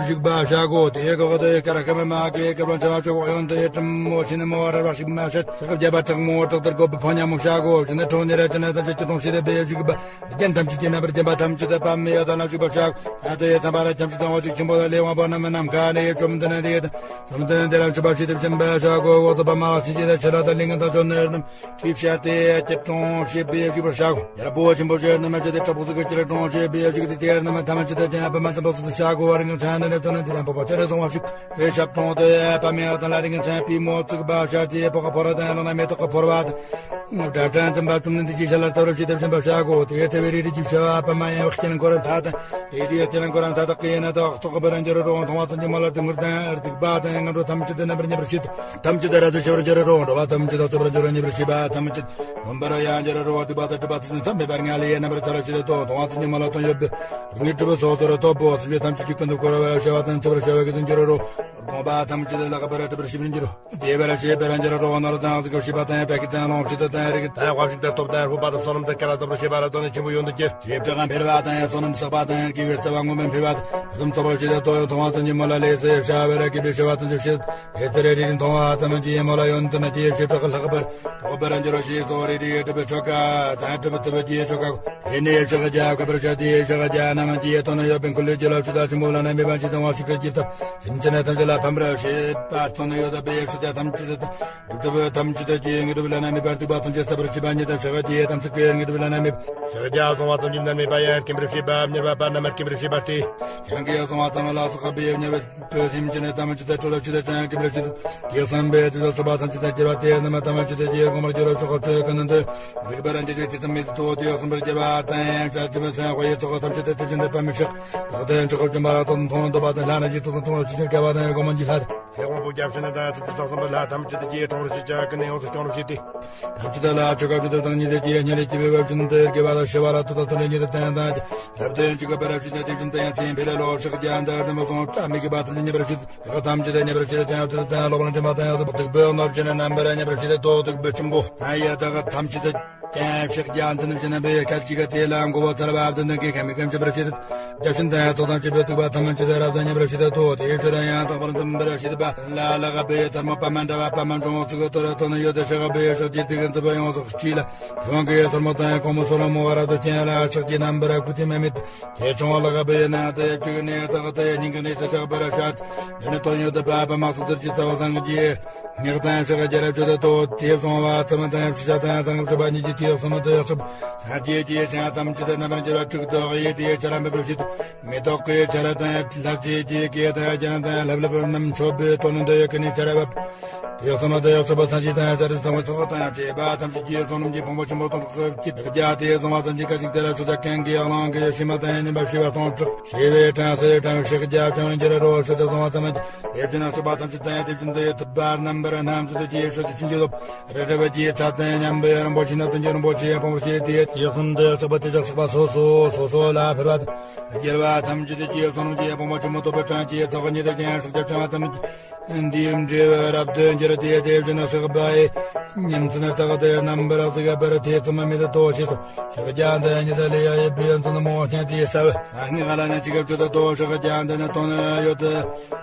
བཞུགས་པ་བྱ་དགོ། དེའི་གོ་དེ་དཀར་ཁ་མ་མ་གི་དཀར་པོ་འཆང་བ་བྱ་དགོ། ཡོན་ཏན་གྱི་སྐར་མོ་ཆེན་མོ་རལ་པ་ཞིག་མ་བྱེད། ཕྱག་བརྒྱ་པ་དྲག་མོ་དྲག་ཏུ་བཀོད་པའི་ཕོ་ཉ་མོ་བྱ་དགོ། བྱས་ནས་གྲོགས་ཉེར་ཅན་ནི་ཐམས་ཅད་ཀྱི་གྲོང་ཞེས་པའི་བཞུགས་པ། རྒྱན་ཐམས་ཅད་ཀྱི་རྣམ་པར་བརྒྱན་པ་ཐམས་ཅད་དུ་པདྨའི་འོད་ལ་བཞུགས་པར་བྱ། ད་དེ་ཚངས་པ་ལ་ཐམས་ཅད་དང་འོད་ཟེར་ཆེན་པོ་དང་ལས་དབང་པོ་རྣམས་ནམ་མཁའ་ནས་བཅོམ་ལྡན་འདས་དང་བཅོམ་ལྡན་འདས་ལ་མཆོད་པ་བྱས་ཏེ་བྱིན་པར་བྱ་དགོས། འོག་ཏུ་པདྨ་ལ་སྲིད་ཞི་དང་ཕྱི་ལ་དང་ལས་ངན་དང་ཆོས་ནོར་རྣམས་ཁྲིད་བྱ་སྟེ་སྐྱིལ་ཀྲུང་ཞེས་པའི་བཞུགས་པར་བྱ་དགོས། རྒྱལ་པོ་ཆེན་པོ་ཆེ་རྣམས་ཀྱི་དྲག་པོ་གཟུགས་ཀྱི་སྐྱིལ་ཀྲུང་ཞེས་པའི་བཞུགས་ཏེ་དེ་རྣམས་ཐམས་ཅད་དུ་ཀྱང་པདྨ་འཛིན་པ་སོགས་སུ་བྱ་དགོས། པར་ངན་ཕྲན་ནི་ནི་དོན་ནི་དེ་དང་འཕགས་པ་སྤྱན་རས་གཟིགས་དབང་ཕྱུག་གི་ཞབས་དྲུང་དུ་པདྨའི་འོད་དང་ལྷ་རིགས་ངན་ཕྲན་པུས་མོ་བཙུགས་པ་བྱ་སྟེ་པགས་ཀ་ཕོར་པ་དང་ལག་ན་མེ་ཏོག་གི་ཕོར་པ་དང་། དགྲ་ཕྲན་འཛིན་པ་བཅོམ་ལྡན་འདས་ཀྱི་ཞལ་ལ་ལྟ་བུར་བྱས་ཏེ་བྱིན་པར་བྱ་དགོས། དེ་ལྟ་བུའི་རིགས་ཀྱི་བྱ་བ་པདྨ་ཡང་དབུ་རྒྱན་འཁོར་མཐའ་དང་། རིགས་རྒྱན་འཁོར་མཐའ་དག་གི་ཡན་ན་དག་ཐོག་པར་འགྱུར་རོ། མཐོང་བ་ཙམ་གྱིས་མོ་ལ་དུང་དཀར་དང་སྡིག་པ་དང་ངན་འགྲོ་ཐམས་ཅད་དེ་རྣམ་པར་མཉེས་པར་བྱེད་དོ། ཐམས་ཅད་རབ་ཏུ་ཞི་བར་འགྱུར་རོ། འགྲོ་བ་ཐམས་ཅད་དག་སྐྱོབ་པར་འགྱུར་རོ། མཉེས་པར་བྱེད་པ་ཐམས་ཅད་སྨོན་པར་ཡང་འགྱུར་རོ། སྡིག་པ་དང་སྒྲིབ་པ་དང་ཚུལ་ཁྲིམས་མེད་པར་ངལ་ལས་རྣམ་པར་ཐར་བར་བྱེད་དོ། མཐོང་བ་ཙམ་གྱིས་མོ་ལ་དོན་ཡོད་པའི་རིགས་ཀྱི་སྒྲུབ་པ་སོ་སོར་ཐོབ་བོ། སེམས་ཅན་ཐམས་ཅད་ཀྱི་ཀུན་ཏུ་བསྐོར་བར་བྱ་བ་དང་མཆོད་པར་བྱ་བའི་དགེ་འདུན་འགྱུར་རོ། རོགས་པ་ཐམས་ཅད་ལ་ལྷག་པར་སྒྲུབ་པར་བྱེད་པར་འགྱུར་རོ། བདེ་བར་གཤེགས་པར་འགྱུར་རོ། ནོར་དང་གཟུགས་ཀྱི་ཤེས་པ་དང་བདག་གི་དང་ལོངས་སྤྱོད་དང་རིགས་དང་དཔའ་བཤིག་དང་སྟོབས་དང་ཕུག་པ་དང་བསོད་ནམས་དང་བསྐལ་པ་ཐོབ་པར་བྱེད་པ་ལ་དོན་ནི་ཆེན་པོ་ཡོན་ཏན་གྱི་ཞེས་བྲག་གམ་འཕེལ་བ་དང་བསོད་ནམས་བསགས་པ་དང་དགེ་བའི་རྩ་བ་མངོན་པར་འཕེལ་བ་དང་ཕུན་སུམ་ཚོགས་པར་བྱེད་དོ། མཐོང་བ་ཙམ་གྱིས་མོ་ལ་ལེགས་སོ་ཞེས་བྱ་བར་དགེ་བའི་བྱ་བ་ཐམས་ཅད་བྱེད། དེ་ལྟར་རེ་རེ་མཐོང་བ་ཙམ་གྱིས་མོ་ལ་ཡོན་ཏན་གྱི་ཞེས་བྲག་གི་ལྷག་པར་ཐོབ་པར་འགྱུར་རོ། ཞེས་སོགས་རེ་རེའི་སྒྲུབ་པའི་ཆོ་ག་དང་སྒྲུབ་ཐུབ་ཀྱི་ཆོ་ག་དེ་ནས་ཕྱག་རྒྱ་བཀབ་པར་བྱ་སྟེ་ཕྱག་རྒྱ་རྣམས་ཀྱིས་དོན་ཡོད་པའི་འཁོར་ལོས་རྒྱུད་ལ་ཆུ་དང་ཆེན་པོ་ལ་ནི་མེད་པ་ཅི་དང་བ་ཞིག་གི་ཀྱི་ཐབས། སེམས་ཅན་ཐམས་ཅད་ལ་ཕན་པར་བྱེད་པ་དོན་ཡོད་པའི་ཕྱག་རྒྱ་ཐམས་ཅད་དང་། སྒྲུབ་ཐབས་ཐམས་ཅད་ཀྱི་དངོས་གྲུབ་བླ་ན་མེད་པ་སྡིག་པ་ཐམས་ཅད་བསལ་བར་བྱེད་པ་ཉིད་དུ་ཕྱག་རྒྱའི་དམ་ཚིག་གི་དངོས་གྲུབ་བླ་ན་མེད་པ། ཕྱག་རྒྱ་གསང་བ་ཙམ་གྱིས་མནར་མེད་པ་ཡང་དཀྲིས་པར་བྱེད་པ་མྱུར་བ་པ་རྣམས་དཀྲིས་པར་བྱེད་པ་སྟེ། ཀྱང་གི་གསང་བ་ཙམ་ལ་སོགས་པའི་མྱུར་བའི་སེམས་ཅན་ཐམས་ཅད་སྤྲུལ་ཕྱིར་ཀྱང་དཀྲིས་པར་བྱེད་དེ་གསང་བའི་དུས་སུ་སོགས་པ་ཐམས་ཅད་དང་སྐྱེ་བ་དེ་རྣམས་ཐམས་ཅད་ཀྱི་གོང་མར་གྱུར་པ་ཆོག་ཁོ་ཚོའི་ཀུན་ནས་འདུག་པར་འགྱུར་ཏེ་དེ་ཙམ་མེད་དུ་དེ་གསང་བར་སྐྱེ་བ་དང་ཡང་བྱ་སྤྱི་མེད་སེམས་དཔའ་ཡི་ཚོགས་ཐམས་ཅད་དེ་དེ་བཞིན་དུ་པདྨའི་ཕྱག་དག་དང་ཆོག་ཁོ་བྱོན་པ་ལ་དོན་མཐོང་འདོད་པ་དང་ལྷ་རྣམས་ཀྱི་ཐུགས་དང་མཐོང་བ་ཇི་སྙེད་བསྐལ་པ་དང་གོང་མ་འདི་ལྷ། ཧེ་དབང་པོ་བརྒྱ་བྱིན་དང་ཐུགས་སུ་ཆགས་གསུམ་པོ་ལྷ་ཐམས་ཅད་ཀྱིས་འཁྲུངས་པར་བྱེད་ཅིང་ཀུན་ནས་ཡོངས་སུ་སྐྱོང་བར་བྱེད་དེ། ཐམས་ཅད་ལ་ཆོ་ག་བྱེད་དུ་དང་ཉིད་དུ་སྐྱེ་ཉེ་རིགས་ཀྱི་བེ་བ་བྱིན་ཏེ་དགེ་བ་དང་ཞི་བ་ལ་ཐུགས་དང་ཐུགས་ལས་ཉེ་དུ་བསྟན་དང་རབ་ཏུ་འཇུག་པར་བྱེད་ཅིང་དེ་བཞིན་དུ་ཡང་མཚན་དཔེ་ལ་ལོ་ཕྱག་རྒྱ་འདི་ལྟ་བུ་སོང་བཀྲ་མི་དགེ་བ་ཐམས་ཅད་ཉེ་བར་བྱེད་དེ། དགེ་བ་ཐམས་ཅད་ཉེ་བར་བྱེད་དེ་ཡང་དུ་དང་ལོག་པར་འདྲེན་པ་དང་ཡང་དུ་སྡིག་པའི་རྣམ་ཅན་རྣམ་པར་ཉེ་བར་བྱེད་དེ་དོ་སྡིག་པའི་ཆུན་པོ་དང་ཡི་དྭགས་ཐམས་ཅད་དུ། ཀྱང་ཕྱག་རྒྱ་འཛིན་བྱེད་པའི་ཁ་ཅིག་གིས་དེ་ལ་མགོ་བོ་ཚལ་བབ་ཏུ་འདུག་གི་ཁ་མིག་གམ་ཆུ་བར་བྱེད། བརྒྱ་བྱིན་དང་ཚོགས་དང་བཅས་པའི་ཐུགས་པ་ཐམས་ཅད་རབ་ཏུ་མཉེས་པར་བྱེད་དོ། དེའི་ཆོས་དང་ཡང་དག་པར་འཛིན་པར་བྱེད་པ་ལ་ལ་ག་བའི་ཐལ་མོ་པདྨ་འདྲ་བ་པདྨ་འབྱུང་བ་ཚིག་གི་དོ་ར་དོན་ཡོད་དེ་ཕྱག་ག་བའི་ཕྱག་རྒྱའི་ཐིག་གི་འཛིན་པ་ཡོངས་སུ་བཀྲུས་ལ། དེ་དབང་གི་སོར་མོ་དང་གོང་མོ་སོར་མོ་ག་རབ་ཏུ་བཅིངས་ལ་ཕྱག་རྒྱའི་རྣམ་པར་བཀུག་སྟེ་མ་མིད་དེ་ཆུང་བ་ལ་ག་བའི་ནང་དུ་བཅུག་ནས་དག་དེ་སྙིང་གི་གནས་སུ་ཕྱག་པར་བྱ། དེ་ནི་དོན་ཡོད་དེ་པདྨ་སོགས་ཚུལ་གྱི་རྩ་བ་སངས་རྒྱས། སྔགས་དང་ཕྱག་རྒྱ་རབ་བརྗོད་དོ། དེ་གསང་བ་ཙམ་དང་ཕྱི་ཕྱག་དང་གསང་སྒྲུབ་པ་ཉིད་ཀྱི་དུས་གསུམ་དུ་ཡག་སོགས་སངས་རྒྱས་ཀྱི་ཞིང་ཐམས་ཅད་རྣམ་པར་འགྱུར་བ་དྲུག་ཏུ་དབྱེ་སྟེ་ཆར་འབེབས་པའི་ཕྱིར་མེ་ཏོག་གི་ཆར་དང་ལྷ་རྫས་ཀྱི་སྐད་དང་རྒྱ་རང་དང་ལྷབ་ལྷུབ་རྣམས་མཆོད་པའི་དོན་འདི་ཡོད་ཀྱི་ནི་ཆར་འབེབས། དུས་གསུམ་དུ་ཡག་སོགས་པ་སངས་རྒྱས་དང་ཤཱ་རིའི་ཚོགས་དང་བཅས་པ་ཐམས་ཅད་ཀྱི་བསོད་ནམས་ཀྱི་ཕུང་པོ་ཆེན་པོ་སྟོང་གི་ཕྱིར་རྒྱ་དེ་གསང་བ་ཙམ་གྱི་སྐད་ཅིག་དེ་ལ་ཆོས་རྒྱ་གང་གིས་གླང་གི་ཤུལ་མ་དང་ཉན་པ་ཤེས་པ་སྟོང་ཕྲག་ཤེས་པའི་གྲངས་སུ་གྲངས་ཕྱག་རྒྱ་ཆུང་འགྱུར་རོ། ཕྱིར་དུ་གསང་བ་ཙམ་གྱི་དེ་བཞིན་གཤེགས་པ་ཐམས་ཅད་དང་དེ་བཞིན་དུ་ཐུབ་པ་རྣམ་པར་སྣང་ཚུལ་དུ་ཀྱེ་ཕྱོགས་ཀྱི་ཆུ་འགྱུར་ལོ། རི་རབ་ཀྱི་ཚད་དང་མཉམ་པའི་རིན་པོ་ཆེ་སྣོད་དུ་ རིན་པོ་ཆེ་སྤོང་བར་བྱེད་དེ། དེ་གསུམ་དུ་གཤེགས་པ་དེ་ལ་གཤེགས་པ་སོ་སོ་སོ་སོ་ལ་ཕུལ་བ་དང་། དགེ་བ་ཐམས་ཅད་ཀྱི་གསུང་རྣམས་ཀྱི་དཔུང་པ་ཆེན་པོ་ཐོབ་པའི་འཕྲིན་གྱིས་ཚོགས་ཉིད་དུ་ཀྱང་ཕྱག་རྒྱ་ཆེ་བ་ཐམས་ཅད་འདིའི་འབྲས་བུ་རབ་ཏུ་འགྱུར་ཏེ། དེ་བཞིན་གཤེགས་པ་ཡི་ཉིན་མཚན་རྟག་ཏུ་རྣམ་པར་གཟིགས་པར་ཐེ་ཚོམ་མེད་དོ་ཞེས་སོ། ཕྱག་རྒྱ་འདི་ཉིད་ལ་ཡི་བེའུ་མཚོན་མོ་སྙན་དེ་ཟབ། སྔགས་ལ་ནི་ཅི་སྐབས་ཅི་ཏུ་ཕྱག་རྒྱ་འདི་ནི་དོན་ཡོད་དེ།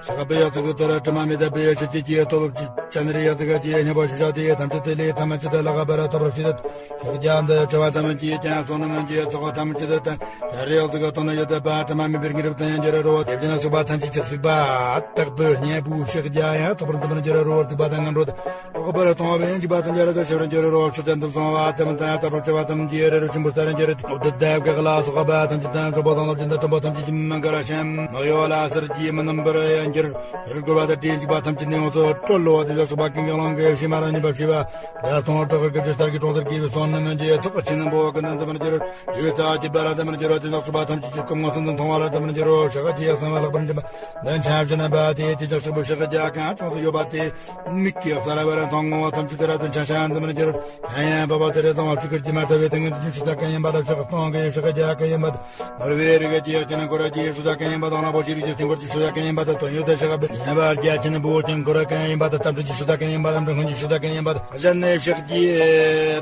ཕྱག་པའི་ཚིག་ཏུ་དྲི་མ་མེད་པའི་ཕྱིར་ཅི་ཀྱང་ཐོབ། སྤྱན་རས་གཟིགས་ཀྱི་སྙིང་པོ་ཞེས་བྱ་སྟེ། ཐམས་ཅད་དེ་ལས་ཐམས་ཅད་ལྷག་པར་ཐོབ་པར་བྱེད། ཕྱག་རྒྱ་འདི་བྱ་བ་ཐམས་ཅད་ཀྱང་བསོད་ནམས་ཀྱི་ཚོགས་ཐམས་ཅད་དང་། སྤྱན་རས་གཟིགས་ཀྱི་དོན་ཡོད་པ་དྲི་མ་མེད་པའི་དངོས་གྲུབ་དང་འགྱུར་རོ། དེ་བཞིན་གཤེགས་པ་ཐམས་ཅད་ཀྱི་གཟིགས་པ་དག་པའི་སྙིང་པོའི་ཕྱག་རྒྱ་ཡང་དག་པར་འཛིན་པར་འགྱུར་རོ། སྡིག་པ་དང་ངན་འགྲོ་དང་། ལོག་པར་ལྟུང་བའི་འཇིགས་པ་ཐམས་ཅད་ཡལ་དུ་ཞི་བར་འགྱུར་རོ། ཕྱག་རྒྱ་འདི་བསྲུང་བ་ཙམ་དང་དག་པར་བྱ་བ་ཐམས་ཅད་རི་རབ་ཆེན་པོའི་ལྟར་འགྱུར་ཏེ། འོ་དེ་དག་གི་ལ་སོགས་པ་ཐམས་ཅད་དང་། གྲོགས་པོ་དང་ལོ་རྒྱུས་དང་གྲོགས་པོ་ཐམས་ཅད་ཀྱི་མི་དགར་ཞིང་མི་གཡོ་བ་ལ་གསེར་གྱི་མི་རྣམ་པར་འགྱུར། ཆོས་སྐོར་བ་དང་དྲིན་ཅིག་པ་ཐམས་ཅད་ནི་ཡོངས་སུ་གྲོལ་ལོ། དེ་ལ་སོགས་པ་ཀུན་གྱི་བློ་འགེལ་ཕྱི་མ་རང་ཉིད་པ་ཤེས་པ། དགྲ་སྟོང་དྲག་གི་སྐད་ཅིག་ལྟར་གྱི་གྲོང་ཁྱེར་གྱི་བསོད་ནམས་ཀྱི་ཚོགས་ཆེན་པོ་ཀུན་ཏུ་འཛིན་པར་འགྱུར། དེ་བས་རྩ་བརྒྱད་པ་ལ་འཛིན་པར་འགྱུར་རོ། དེ་ལ་སོགས་པ་ཐམས་ཅད་ཀྱི་སྐུ་མངོན་སུམ་དུ་མཐོང་བ་ལ་འཛིན་པར་འགྱུར་རོ། ཕྱག་རྒྱའི་གསང་བ་ལྷག་པར་འཇམ་པ་འདི་ཕྱག་བཞི་པོ་ཕྱག་རྒྱ་གང་ཆུང་སུ་ཡོད་པ་དེ། མིག་གིས་གསལ་བར་མཐོང་ངོ་། ཐམས་ཅད་དེ་རབ་ཏུ་འཆང་ཞིང་འཛིན་པར་འགྱུར། གང་ཡིན་པ་དེ་རེ་ཟུང་བ་ཕྱི་ཁར་གྱི་མ་ཐོབ་པའི་ཏིང་ངེ་འཛིན་ཕྱི་དང་གང་ཡིན་པ་དང་ཕྱག་སྟོང་གི་ཕྱག་རྒྱ་གང་ཡིན་པ་དང་། ནོར་བུའི་རིགས་ཀྱི་དཀྱིལ་འཁོར་གྱི་ཕྱག་རྒྱ་གང་ཡིན་པ་དང་། གླང་པོ་ཆེའི་རིགས་ཀྱི་དཀྱིལ་འཁོར་གྱི་ཕྱག་རྒྱ་གང་ཡིན་པ་དང་། དོན་ཡོད་དེ་ཕྱག་པའི་ཡིན་པ་རྒྱ་ཆེན་པོའི་དཀྱིལ་འཁོར་གང་ཡིན་པ་དང་། དམ་ཆོས་ཀྱི་ཕྱག་རྒྱ་གང་ཡིན་པ་དང་། སྒྲུབ་ཕུན་གྱི་ཕྱག་རྒྱ་གང་ཡིན་པ་དང་། གཞན་ནི་ཕྱག་རྒྱའི་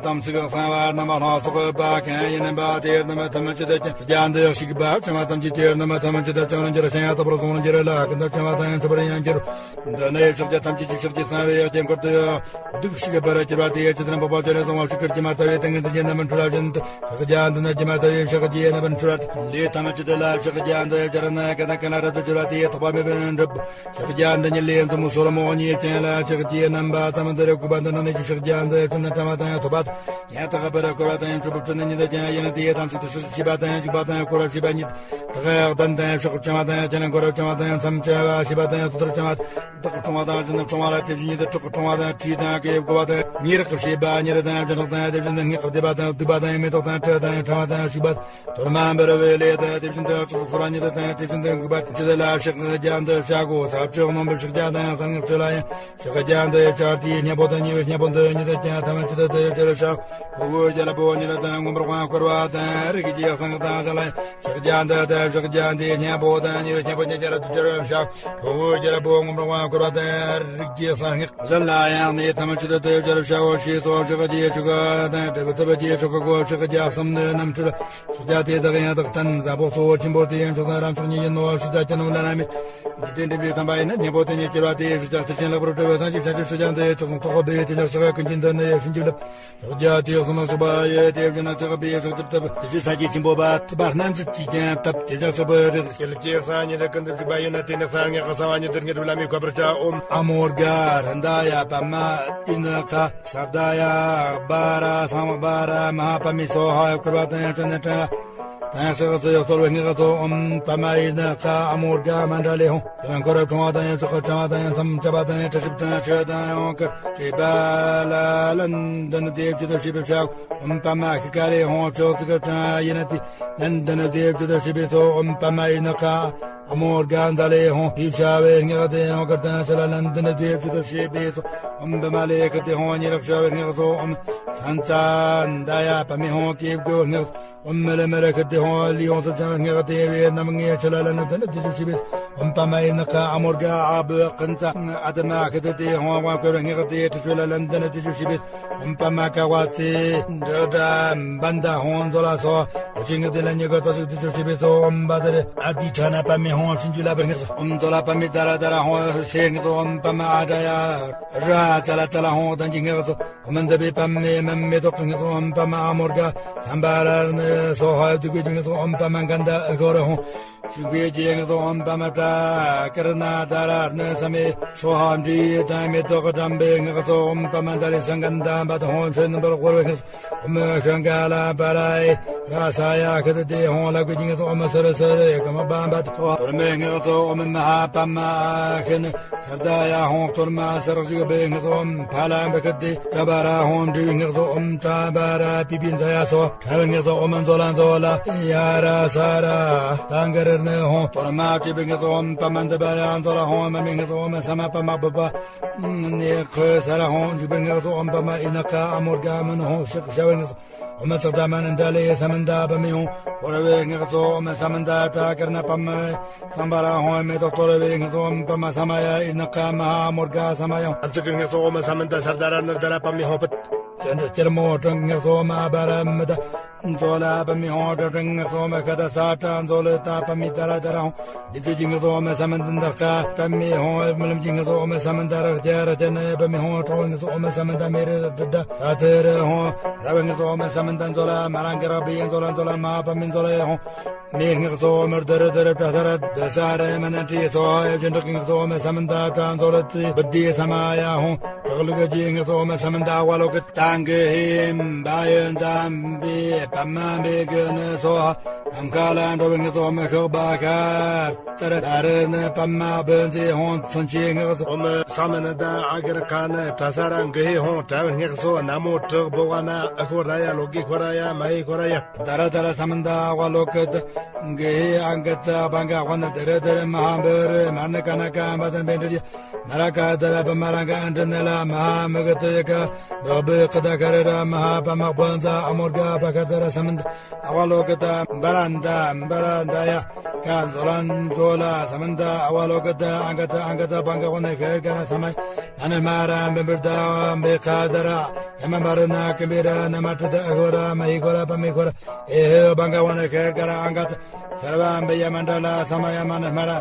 དམ་ཚིག་གསང་བ་རྣམ་པ་སྣ་ཚོགས་པ་གང་ཡིན་པ་དེ་རྣམས་ཐམས་ཅད་དུ་ཕྱག་རྒྱ་འདི་ཞིག་པ་བྱ་བ་ཐམས་ཅད་དེ་རྣམས་ཐམས་ཅད་དུ་བྱང་རུ་འགྱུར་ཞིང་ཡང་དག་པར་སོང་རུ་འགྱུར་ལ་ཀུན་ཏུ་བྱང་བ་དང་ཡང་ཆོད་པར་ཡང་འགྱུར། འདི་ནི་ཕྱག་རྒྱ་ཐམས་ཅད་ཀྱི་ཕྱག་རྒྱའི་གསང་བའི་དཀྱིལ་འཁོར་དུ་སྡུག་ཤིག་པར་གྱུར་པ་དེའི་ཕྱི་དང་པོ་པ་ཅི་རེ་ཟུང་བ་ཕྱི་ཁར་གྱི་མ་ལྟ་བའི་ཏིང་ངེ་འཛིན་གྱི་རྣམ་པར་འཕྲུལ་བ་བཞིན་དུ། ཕྱག་རྒྱ་འདི་ནི་གྱི་མ་ལྟ་བའི་ཕྱག་རྒྱའི་རྣམ་པར་འཕྲུལ་བ་ལས་ཐམས་ཅད་དེ་ལ་ཕྱག་རྒྱ་འདི་སྦྱར་ན་གང་དང་གང་ལ་རབ་ཏུ་གྱུར་པ་དེའི་ཐོགས་པ་མེད་པར་འགྲུབ། ཕྱག་རྒྱ་འདི་ཉིད་ལས་མཚོ་མོ་སོར་མོ་གཉིས་ཅན་ལ་ཕྱག་རྒྱའི་རྣམ་པ་ཙམ་དུ་རེ་བཀོད་པ་འདི་ནང་ནས་ཀྱི་ཕྱག་རྒྱ་འདི་ཕྱི་ནི་ཕྲ་མ་དང་ཡང་ཐོབ་པ་དང་ཡང་དག་པར་བསྐོར་བ་དང་ཡང་ཆོད་པར་སྤྲུལ་ནི་ཉིད་དུ་ཀྱང་ཡིན་ཏེ། དམ་ཚིག་ཏུ་ཕྱག་བྱེད་པ་དང་ཡང་འཇུག་པ་དང་ཡང་བསྐོར་བར་བྱེད་པ་ཉིད། བདག་གདན་དང་ཕྱག་བཅིང་བ་དང་ཡང་དེ་ནས་འཁོར་བར་བཅིང་བ་དང་ཡང་མཚམས་བཅད་པ་ཞེས་པ་དང་ཡང་སོ་ཐར་བཅིང་བ། བདག་འཁྲུངས་པ་དང་ཡང་དེ་ནས་འཁྲུངས་པ་ལ་དེ་བཞིན་ཉིད་དུ་གྲོགས་འཁྲུངས་པ་དང་བྲིས་དང་གེགས་བཀོད་པ་དང་ཉེ་རག་བྱེད་པ་ཉེ་རེ་དང་ཡང་སྦྱིན་སོགས་དང་ཡང་དེ་བཞིན་དུ་སྔགས་བཟླས་པ་དང་བསྡུས་པ་དང་ཡང་མེ་ཏོག་དང་ཁྲི་དང་ཡང་ཕྲེང་བ་དང་ཡང་ཞུགས་པ། དོར་མ་འབར་བའི་ལས་དང་དེ་བཞིན་དུ་ཕྱག་སོར་བ་ཉིད་དུ་དང་ཡང་དེ་བཞིན་དུ་འགུགས་པ་དེ་ལ་ཕྱག་རྒྱ་འདི་བྱ་དགོས། ས་བཅུ་རྣོན་པོའི་ཕྱག་རྒྱ་དང་ཡང་གསང་སྔགས་ཆོས་ལ་ཡང་། ཕྱག་རྒྱ་འདི་ཡི་བྱ་དེའི་སྙིང་པོ་དང་ཉེ་བའི་སྙིང་པོ་འདི་ཉིད་དུ་ཀྱང་ཐ་མ་ཅི་ཏུ་དེ་ཡི་ཕྱིར་བྱ། ཕུ་བོའི་རྒྱལ་པོ་ཉིད་དུ་མངོན་པར་དབང་བསྐུར་བ་དང་རིགས་ཀྱི་གསང་སྔགས་དང་བཅས་ལ་ཕྱག་རྒྱ་འདི་དང་ཕྱག་རྒྱ་འདིའི་སྙིང་པོ་དང་ཉེ་བའི་སྙིང་པོ་ཉིད་ཀྱང་རབ་ཏུ་སྦྱར་བར་བྱ། ཕུ་བོའི་རྒྱལ་པོ་མངོན་པར་དབང་བསྐུར་བ་དང་རིགས་ཀྱི་གསང་སྔགས་གཞན་ལ་ཡང་ནི་ཐ་མ་ཅི་ཏུ་དེ་ཡི་ཕྱིར་བྱའོ་ཞེས་སོ། ཕྱག་རྒྱའི་ཆོ་ག་དང་འབྲས་བུ་ཐོབ་པའི་ཆོ་ག་གོ། ཕྱག་རྒྱ་གསུམ་ནི་རྣམ་འཕྲུལ། ཕྱག་རྒྱ་དེ་དག་ཡང་དག་བསྟན་བཟང་པོ་གཙོ་བོ་ཆེན་པོ་དེ་ཡང་མཆོག་དང་རབ་མཆོག་ཉིད་ཡིན་ནོ། ཕྱག་རྒྱ་སྤྱི་རྣམ་ལ་རྣམ་སྨིན། འཇིག་རྟེན་འདྲེན་པའི་དམ་པ་ཡིན་ན། སྙིང་པོ་དེ་ཉིད་སྐྱེ་བ་དེ་ཡི་ཕྱག་རྒྱ་རྩིས་ཆེན་ལེགས་པར་གྲོལ་བའི་སངས་རྒྱས་ཞལ་ཆེམས་ཕྱག་རྒྱ་འདི་ཡི་ཐོག་ཐོག་པའི་དེ་ལ་ཕྱག་ཀུན་གྱི་འདི་ནི་ཡེ་ཤེས་ཀྱི་ལུགས། ཕྱག་རྒྱ་དེ་གསུམ་ལ་སོགས་པ་ཡི་དེ་བཞིན་ཕྱག་པའི་ཕྱག་རྒྱར་བཏབ། དེ་བཞིན་སངས་རྒྱས་ཆེན་པོ་པ་ཐུབ་པ་རྣམ་སྲས་ཀྱིས་ཀྱང་བཏབ། དེ་ལ་སོགས་པའི་རིགས་ཀྱི་ལུགས་ཀྱི་གསང་ཉིད་དུ་ཀུན་ཏུ་བཞུགས་པ་ཡིན་ན། དེ་ནི་གསང་སྔགས་ཀྱི་གསང་བ་ཉིད་དུ་དངོས་གྲུབ་ལ་མི་འཁོར་བར་བྱའོ། ཨ་མོ་གྷ་རནྡ་ཡ་པདྨ་ཨིནྡ་ཁ་སརྡ་ཡ་བྷ་ར་སཾ་བྷ་ར་མ་ཧཱ་པདྨེ་སྭཱ་ཧཱ་ཡབ་བསྐུལ་བ་དང་ཡང་བསྐྲུན་ནས་དྲན་པ། དང་ཡང་ཕྱག་འཚལ་ཡང་གསོལ་བའི་སྔགས་སོ། ཨོཾ་པདྨ་ཨིནྡ་ཁ་ཨ་མོ་གྷ་མཎྜ་ལེ་ཧཱུྃ། དེ་ལ་འཁོར་བར་འཁྲུངས་པ་དང་ཡང་ཕྱག་འཚལ་བ་དང་ཡང་མཚམས་བཅད་པ་དང་ཡང་དྲི་ཞིམ་དང་ཆོས་དང་ཡང་གར་བྱེད་པ་ལ་ལན་འདི་ནི་དེ་བཞིན་དུ་ཞེས་པའི་ཕྱག། ཨོཾ་པདྨ་ཤི་ཁ་ལེ་ཧཱུྃ། ཕྱོགས་གཅིག་གི་ཕྱག་ཡིན་ན་དེ་ལན་འདི་ནི་དེ་བཞིན་དུ་ཞེས་པའི་ཚོགས། ཨོཾ་པདྨ་ཨིནྡ་ཁ་ཨ་མོ་གྷ་ཛ་ལེ་ཧཱུྃ། ཞེས་བྱ་བའི་སྔགས་དེ་ཡང་གར་དང་ཆོས་ལ་ལན་འདི་ནི་དེ་བཞིན་དུ་ཞེས་པའི་ཚོགས། ཨོཾ་པདྨ་ལེ་ཁ་ཏེ་ཧཱུྃ། ཉེ་རག་བྱ་བའི་སྔགས་སོ། ཨོཾ་སན་ཙ་ནཱ་ད་ཡ་པདྨེ་ཧཱུྃ། སྐྱེ་བ་སྔགས། ཨོཾ་མི་ལ་མི་ར་ཁ་ཏེ་ཧཱུྃ། ལུས་ཡོངས་སུ་བྱང་བའི་སྔགས་དེ་བས་རྣམ་ལྔའི་ཆོས་ལ་ལན་འདི་ནི་དེ་བཞིན་ཞེས་པའི། ཨོཾ་པདྨ་ཨིནྡ་ཁ་ཨ་མོ་གྷ་ཨ་བྷི་ཀ་ཛ་ཨ་ཏ་མ་ཁ་ཏེ་ཧཱུྃ། དབང་བསྐུར་བའི་སྔགས་དེ་དྲི་ཆོས་ལ་ལན་འདི་ནི་དེ་བཞིན་ཞེས་པའི། ཨོཾ་པདྨ་ཀ་ཝ་ཙི་དྲི་དྲ་བྷན་དྷ་ཧཱུྃ། མཛོ་ལ་སོགས་འོ་ཆེན་སྔགས་དེ་ལ་ཉེ་བར་ཙམ་ཞིག་དེ་བཞིན་ཞེས་པའི་ཚོགས། ཨོཾ་བྷ་དྲི་ཨ་ཏི་ཁྲ་ཎ་པདྨེ་ཧཱུྃ། བྱིན་གྱིས་བརླབ་པའི་སྔགས་སོ། ཨོཾ་མཛོ་ལ་པདྨེ་དྷ་ར་དྷ་ར་ཧཱུྃ། ཞེས་སྔགས་སོ། ཨོཾ་པདྨ་ཨ་དྲ་ཡ་ར་ཙ་ལ་ཙ་ལ་ཧཱུྃ། གདན་གྱི་སྔགས་སོ། ཨོཾ་ཨནྡ་བི་པདྨེ་མ་མེ་ཏོག་གི་སྔགས་སོ། ཨོཾ་པདྨ་ཨ་མོ་གྷ་སཾ་བྷ་ར་ནི་སྭཱ་ཧཱ། བདུག་པའི་སྔགས་སོ། ཨོཾ་པདྨ་གནྡྷ་གྷོ་ར་ཧཱུྃ། ཞུགས་པའི་སྔགས་སོ། ཨོཾ་པདྨ་པྲ་ཀར་ཎ་དྷ་ར་ནི་ས་མེ་སྭཱ་ཧཱ། འབྲས་དང་མེ་ཏོག་དམ་པའི་སྔགས་སོ། ཨོཾ་པདྨ་དྷ་རེ་སུ་གནྡྷ་བྷ་དྷ་ཧཱུྃ། ཆོས་རྣམ་པར་བསྐོར་བའི་སྔགས་སོ། ཨོཾ་ཤ་ཀ་ལ་པ་ར་ཡེ་ར་ས་ཡ་ཁ་ཏ་ཏེ་ཧཱུྃ། ལག་པའི་སྔགས་སོ། ཨོཾ་སུ་ར་སུ་རེ་ཀ་མ་པ་བྷ་དྷ་སྭཱ་ཧཱ། གཏོར་མའི་སྔགས་སོ། ཨོཾ་མ་ཧཱ་པདྨ་ཨ་ཤ་ནི་སརྡ་ཡ་ཧཱུྃ། གཏོར་མ་ས་རག་བཞུགས་པའི་སྔགས་སོ། ཨོཾ་ཕ་ལ་བ་ཀ་ཏེ་ཏྲ་བ་ར་ཧཱུྃ། འབྲས་བུའི་སྔགས་སོ། ཨོཾ་ཏྲ་བ་ར་པི་པི་ཛ་ཡ་སྭཱ་ཧཱ། ཕྲ་བའི་སྔགས་སོ། ཨོཾ་མཛོ་ལ་མཛོ་ལ་ཡ་ར་ས་ར་ཏ་ག་ར་ ནི་ཧོང་དོར་མ་བཅས་པའི་ངེས་སོ་ཨོམ་པ་མ་འདི་པ་ཡང་ཚོ་ལ་ཧོང་མ་མི་ངེས་སོ་ཨོམ་ས་མ་པ་མ་བུ་པ་ནི་ཁོ་ས་ར་ཧོང་འཇུག་པའི་ངེས་སོ་ཨོམ་པ་མ་ཨི་ན་ཁ་ཨ་མོར་ག་མི་ནི་ཧོང་ཤིག་ཤ་བའི་ངེས་སོ་ཨོམ་ཚག་ད་མ་ནི་འདྲ་ལེ་ས་མ་འདའ་པ་མི་ཧོང་འཁོར་བའི་ངེས་སོ་ཨོམ་ས་མ་འདའ་ཏྲ་ཀར་ན་པ་མ་སམ་བྷ་ར་ཧོང་མེ་ཏོག་གཏོར་བའི་ངེས་སོ་ཨོམ་པ་མ་ས་མ་ཡ་ཨི་ན་ཁ་མ་ཧ་ཨ་མོར་ག་ས་མ་ཡང་ཨ་ཙི་ཀི་ངེས་སོ་ཨོམ་ས་མ་འདའ་སར་ད་ར་ནར་ད་ར་པ་མི་ཧོང་པད། ཅན་ཏྲ་སྐྱེར་མོ་ཀྲང་ངེག་སོ་མ་བ་ར་མི་ད་མཛོ་ལ་པ་མི་ཧོང་ཏྲ་ཀྲང་ངེག་སོ་མ་ཁ་ད་ས་ཏྲ་མཛོ་ལ་ད་པ་མི་ད་ར་ད་ར་ཧོང་། འདི་ཚོ་ཅི་ངེག་སོ་མ་ས་མ་འདི་འདག་ཁ་པ་མི་ཧོང་། རྨི་ལམ་གྱི་ངེག་སོ་མ་ས་མ་ད་ར་ཁ་ར་ཏེ་ན་པ་མི་ཧོང་། ཁྲོ་ངེག་སོ་མ་ས་མ་ད་མི་རི་ར་ཏྲ་ཏྲ་ར་ཐེ་ར་ཧོང་། ར་བ་ངེག་སོ་མ་ས་མ་ད་མཛོ་ལ་མ་རང་གི་ར་བི་ཡན་མཛོ་ལ་མཛོ་ལ་མ་པ་མི་མཛོ་ལ་ཧོང་། མི་ངག་ཚོ་མར་དར་དར་བྲ་སར་དེ་ས་རེ་མ་ན་ཏྲི་ཚོ་ཡབ་ཅན་དྲག་ངག་ཚོ་མ་ས་མ་ད་བྲ་མཛོ་ལ་ཏི་བུ་དི་ས་མ་ཡ་ཧོང་། དྲག་ལུག་གི་ངག་ཚོ་མ་ས་མ་ད་བ་ལོ་གི་ཏང་གི་ཧིམ་བ་ཡོན་ཛམ་བི་པ་མ་བི་གི་ནི་སོ་ཧ་ནམ་ཁ་ལ་འགྲོ་བའི་ངག་ཚོ་མ་ཤོག་བ་ཁར་དར་དར་ནི་པ་མ་བོན་ཛི་ཧོང་ཚོན་ཆི་ངག་ཚོ་མ་ས་མ་ན་ད་ཨ་གར་ཁ་ནི་བྲ་ས་ར་གི་ཧི་ཧོང་དྲ་བའི་ངག་ཚོ་ན་མོ་དྲག་བོ་བ་ན་ཨ་ཁོ་ར་ཡ་ལོ་གི་ཁོ་ར་ཡ་མ་ཧི་ཁོ་ར་ཡ། དར་དར་ས་མ་ད་བ་ལོ་གི་ཏི་གི་ཧི་ཨང་གི་ཙ་བང་ག་ཝ་ན་དར་དར་མ་ཧ་འབར་མ་ན་ཀ་ན་ཀ་བ་དན་བེན་དྲི་ན་ར་ཀ་དར་བ་མ་ར་ཀ་ཨན་དྲི་ན་ལ་མ་ཧ་མི་གི་ཏི་ཡ་ཀ་བག་བི་ཀི་ད་ཀ་རི་ར་མ་ཧ་པ་མ་བོན་ཛ་ཨ་མོར་ག་བ་ཀ་དར་ས་མ་ད་བ་ལོ་གི་ཏ་འབར་འདའ་འབར་འདའ་ཡ་ཀ་མཛོ་ལ་མཛོ་ལ་ས་མ་ད་བ་ལོ་གི་ཏ་ཨང་ག་ཙ་ཨང་ག་ཙ་བང་ག་ཝ་ན་ཤར་ཀ་ན་ས་མ་ཨ་ན་མ་ར་འབེན་འབར་ད་བེ་ཀ་དར་ཡ་མ་འབར་ན་ཀི་བི་ར་ན་མ་ཏྲི་ད་ཨ་ཁོ་ར་མ་ཧི་ཁོ་ར་པ་མི་ཁོ་ར། ཨེ་ཧེ་བང་ག་ཝ་ན་ཤར་ཀ་ར་ཨང་ག་ཙ་སར་བ་འབེ་ཡ་མ་འདྲ་ལ་ས་མ་ཡ་མ་ན་མ་ར་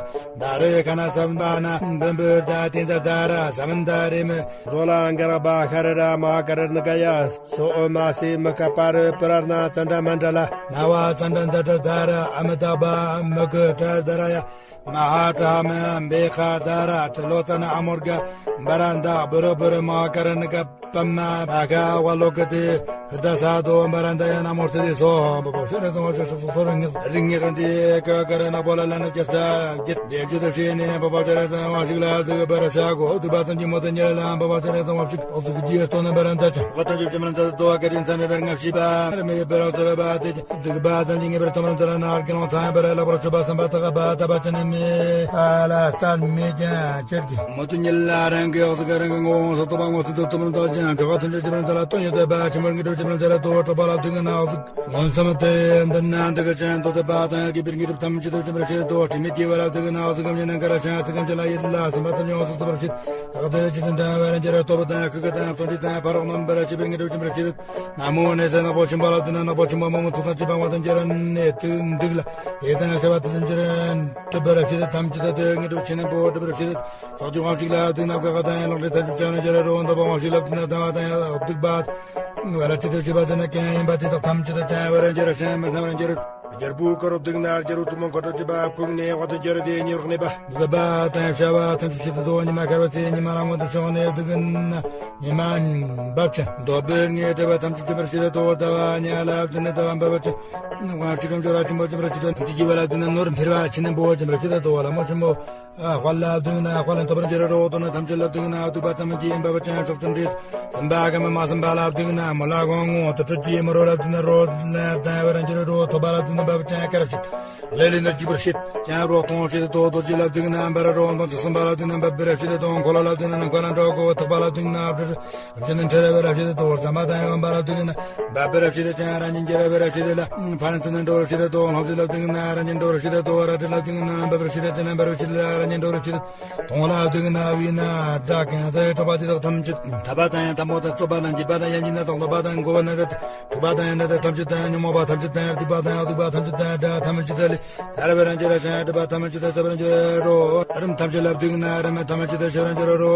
ད་རེ་ཁ་ན་ས་བ་ན་འབེན་འབེ་ད་ཏིན་ཙ་ད་ར་ས་མ་ད་རེ་མེ་ཛོ་ལ་ཨང་ག་ར་བ་ཁ་ར་ར་མ་ཀ་ར་ན་ཀ་ཡ་སོ་ཨོ་མ་སི་མ་ཀ་པ་རེ་པ་ར་ན་ཙ་འདྲ་མ་འདྲ་ལ་ན་བ་ཙ་འདྲ་ཛ་དྲ་ད་ར་ཨ་མི་ད་བ་མི་ཀི་ཏྲ་ད་ར་ཡ། མ་ཧ་ཏྲ་མ་འབེ་ཁ་ད་ར་ཏྲ་ལོ་ཙ་ན་ཨ་མོར་ག་འབར་འདའ་འབུར་འབུར་མ་ཀ་ར་ན་ཀ་པ་མ་བ་ག་བ་ལོ་གི་ཏི་ཁི་ད་ས་དོ་འབར་འདའ་ཡ་ན་མོར་ཏི་སོ་བ་བ་ཤ་ར་ཙ་བ་ཤ་ཤ་སོ་སོ་ར་ངི་རི་ངི་ག་འདི་ཀ་ཀ་ར་ན་བ་ལ་ལ་ན་ཀ་ས་གི་ཏེ་ཅི་ཏ་ཤི་ནི་ན་བ་བ་ཤ་ར་ཙ་བ་ཤིག་ལ་དུ་བ་ར་ཤ་གོ་དུ་བ་ཙམ་གྱི་མོ་ཏ་ཉེ་ལ་ལ་བ་བ་ཤ་ར་ཙ་བ་ཤིག་ཨོ་སུ་གི་ཏི་ཡ་སྟོ་ན་འབར་འདའ་ཅ་བ་ཏ་ཅི་ཅི་མ་ན་ཏ་དོ་བ་ཀ་རིན་ཚ་མེ་བར་ང་ཤི་བ་ར་མེ་བར་ཙ་བ་ཏེ། དུག་པ་ཙམ་གྱིས་ངེས་པར་ཐོབ་རུང་དེ་ལ་ནར་གི་ལོང་ཚང་བར་ལག་པར་ཆུ་བ་བསམ་པ་དག་པ་དག་པ་ཅི་ནས་མེད་པ་ལ་ལྟར་མེད་ཀྱང་ཅེར་གྱི། མོ་དུ་ཉིད་ལ་རང་གི་འོག་ཟུག་རང་གི་ངོ་བོ་སོ་ཐོབ་པ་ངོ་ཚུལ་དུ་ཐོབ་རུང་དག་ཅིང་ཆོ་ག་ཐུན་ཆོད་ཅི་རུང་དེ་ལ་དོན་ཡོད་དེ་བ་ཆེན་པོར་ངེས་གྲུབ་ཅི་རུང་དེ་ལ་དོ་གྲུབ་པ་ལ་དུག་ན་འོག་ཟུག་མངོན་སུམ་དུ་འདི་ན་འདུག་ཅིང་དོ་དེ་བ་དང་ཡོད་ཀྱི་པིར་ངེས་གྲུབ་ཐམས་ཅད་དུ་ཅི་མར་ཤེས་དོ་དྲི་མེད་ཀྱི་བ་ལ་དུག་ན་འོག་ཟུག་གམ་ཡིན་ན་ག་ར་ཤང་ཚིག་གམ་ཅི་ལ་ཡིད་ལ་བསམ་པ་ཐམས་ཅད་འོག་ཟུག་ཐོབ་པར་བྱེད། བདག་ཏུ་ཅི་ཙམ་དྲན་བའི་རང་རྒྱལ་སྟོབས་དང་ཁུ་ཁུ་དང་བརྩོན་འགྲུས་དང་ཕ་རོགས་རྣམ་པར་ཤེས་པའི་ངེས་གྲུབ་ཅི་མར་ཤེས། ན་མོ་ནས་སེ་ནག་པོ་ཆེན་པོ་ལ་དུ་ན་ནག་པོ་ཆེན་པོ་མ་མོ་ཐུགས་དང་བཅས་པ་དབང་དང་རྒྱལ་རབས་ནས་དུ་འདུག་ལ། ཡེ་དང་ཤ་བ་དུ་འཇིར་གྲུབ་པར་ཤེས་ཐམས་ཅད་དུ་ངེས་གྲུབ་ཆེན་པོ་གྲུབ་པར་ཤེས། ཚོགས་ཀྱི་དབང་ཕྱུག་ལ་དུ་ན་བཀའ་དང་ལོག་ལས་ཐམས་ཅད་ཀྱང་རྒྱལ་རབས་རོ་འདབ་པ་དབང་ཕྱུག་ལ་དུ་ན་དང་བ་དང་སྡིག་པ་བ་ལ་ཅི་དུ་ཤེས་པ་དེ་ན་ཀྱང་ཡིན་པ་དེ་དག་ཐམས་ཅད་དུ་ཀྱང་བར་འགྱུར་ཞིང་མི་སྣང་བར་འགྱུར། རྒྱལ་པོའི་བཀའ་རབ་སྡིག་ན་རྒྱལ་པོ་ཐུན་མོང་གོ་ཐོབ་ཀྱི་བབ་ཁུག་ནས་དབང་དུ་གྱུར་ཏེ་ཉེ་བར་གནས་པ། འདོད་པ་དང་བྱ་བ་ཐམས་ཅད་བྱེད་དུ་ཉི་མ་ཤར་བ་ཚེ་ཉི་མ་ལ་མངོན་དུ་ཕྱོགས་ནས་སྡུག་ན་ཉི་མ་འབབ་ཅིང་། འདོད་པའི་ངེས་འབྲེལ་བ་ཐམས་ཅད་འཇོམས་པར་བྱེད་དུ་ལྟ་བ་ཉལ་ལ་བདུན་ནི་ལྟ་བ་འབབ་པར་བྱེད། དབང་ཕྱུག་གམ་ཆོ་ར་ཆེན་པོ་འཇོམས་པར་བྱེད་དུ་འདི་ཀྱི་བ་ལ་བདུན་ནི་ནོར་འཕེལ་བ་ཆེ་ནི་འབོ་འཇོམས་པར་བྱེད་དུ་ལྟ་བ་ལ་མོ་ཆེན་པོ། དཔལ་ལ་བདུན་ན་དཔལ་ཐོབ་པར་འགྱུར་རོ། དོན་ཐམས་ཅད་ལ་བདུན་ན་སྡིག་པ་ཐམས་ཅད་འབབ་པར་བྱེད་ཕྱོགས་བཅུ་འདྲེས། སེམས་པ་གམ་མ་སེམས་པ་ལ་བདུན་ན་མོ་ལ་དགོངས་ངོ་དུ་ཁྲོད་ཀྱི་མོ་རོ་ལ་བདུན་ན་རོ་ལ་བདུན་པར་འགྱུར་རོ། ཐོབ་པ་ལ་བདུན་ན་འབབ་ཅིང་དཀར་བྱེད། ལས་ལས་ན་འཇིག་པར་བྱེད། ཅང་རོ་གཏོང་བྱེད་དོ། རྡོ་རྗེ་ལ་བདུག་ན་འབར་རོ། དོན་ཚུལ་གསུམ་པ་ལ་བདུག་ན་འབབ་པར་བྱེད་དོ། འཁོར་ལོ་ལ་བདུག་ན་འཁོར་ལ་འགྲོ་གོ། ཐེག་པ་ལ་བདུག་ན་འབྲུ་བྱེད་ན་འཕྲལ་བར་བྱེད་དོ། ཟམ་པ་དང་ཡོན་པ་ལ་བདུག་ན་འབབ་པར་བྱེད་དོ། ཅང་རང་བཞིན་གྱིས་ར་བར་བྱེད་དོ། ལ་ཕན་ཚུན་འགྲོ་བར་བྱེད་དོ། ལྷོ་བཞི་ལ་བདུག་ན་རང་བཞིན་འགྲོ་བར་བྱེད་དོ། རལ་གྲི་ལ་བདུག་ན་འབབ་པར་བྱེད་དོ། ཅི་ན་འབར་བར་བྱེད་དོ། རང་བཞིན་འགྲོ་བར་བྱེད་དོ། དོང་ལ་བདུག་ན་བི་ན་དགྲ་གང་དེ་གྲོགས་པ་དེ་དག་ཐམས་ཅད། ཐ་པ་དང་ཡང་དམ་པོ་དང་རྩོད་པ་དང་འཇིགས་པ་དང་ཡ་མྱི་ན་དང་ལོག་པ་དང་འགོ་བ་ན་དང་འཁྲུག་པ་དང་ཡང་ན་དང་ཐམས་ཅད་དང་ཉོན་མོངས་པ་ཐམས་ཅད་དང་སྡིག་པ་དང་ཡང་སྡིག་པ་ཐམས་ཅད་དང་དགྲ་ཐམས་ཅད་དང་ལས། ཐར་པར་འགྱུར་ཞིང་སྒྲིབ་པ་ཐམས་ཅད་དང་ཞི་བར་འགྱུར་རོ། རིམས་ཐམས་ཅད་ལ་བདུག་ན་རིམས་ཐམས་ཅད་དང་ཞི་བར་འགྱུར་རོ།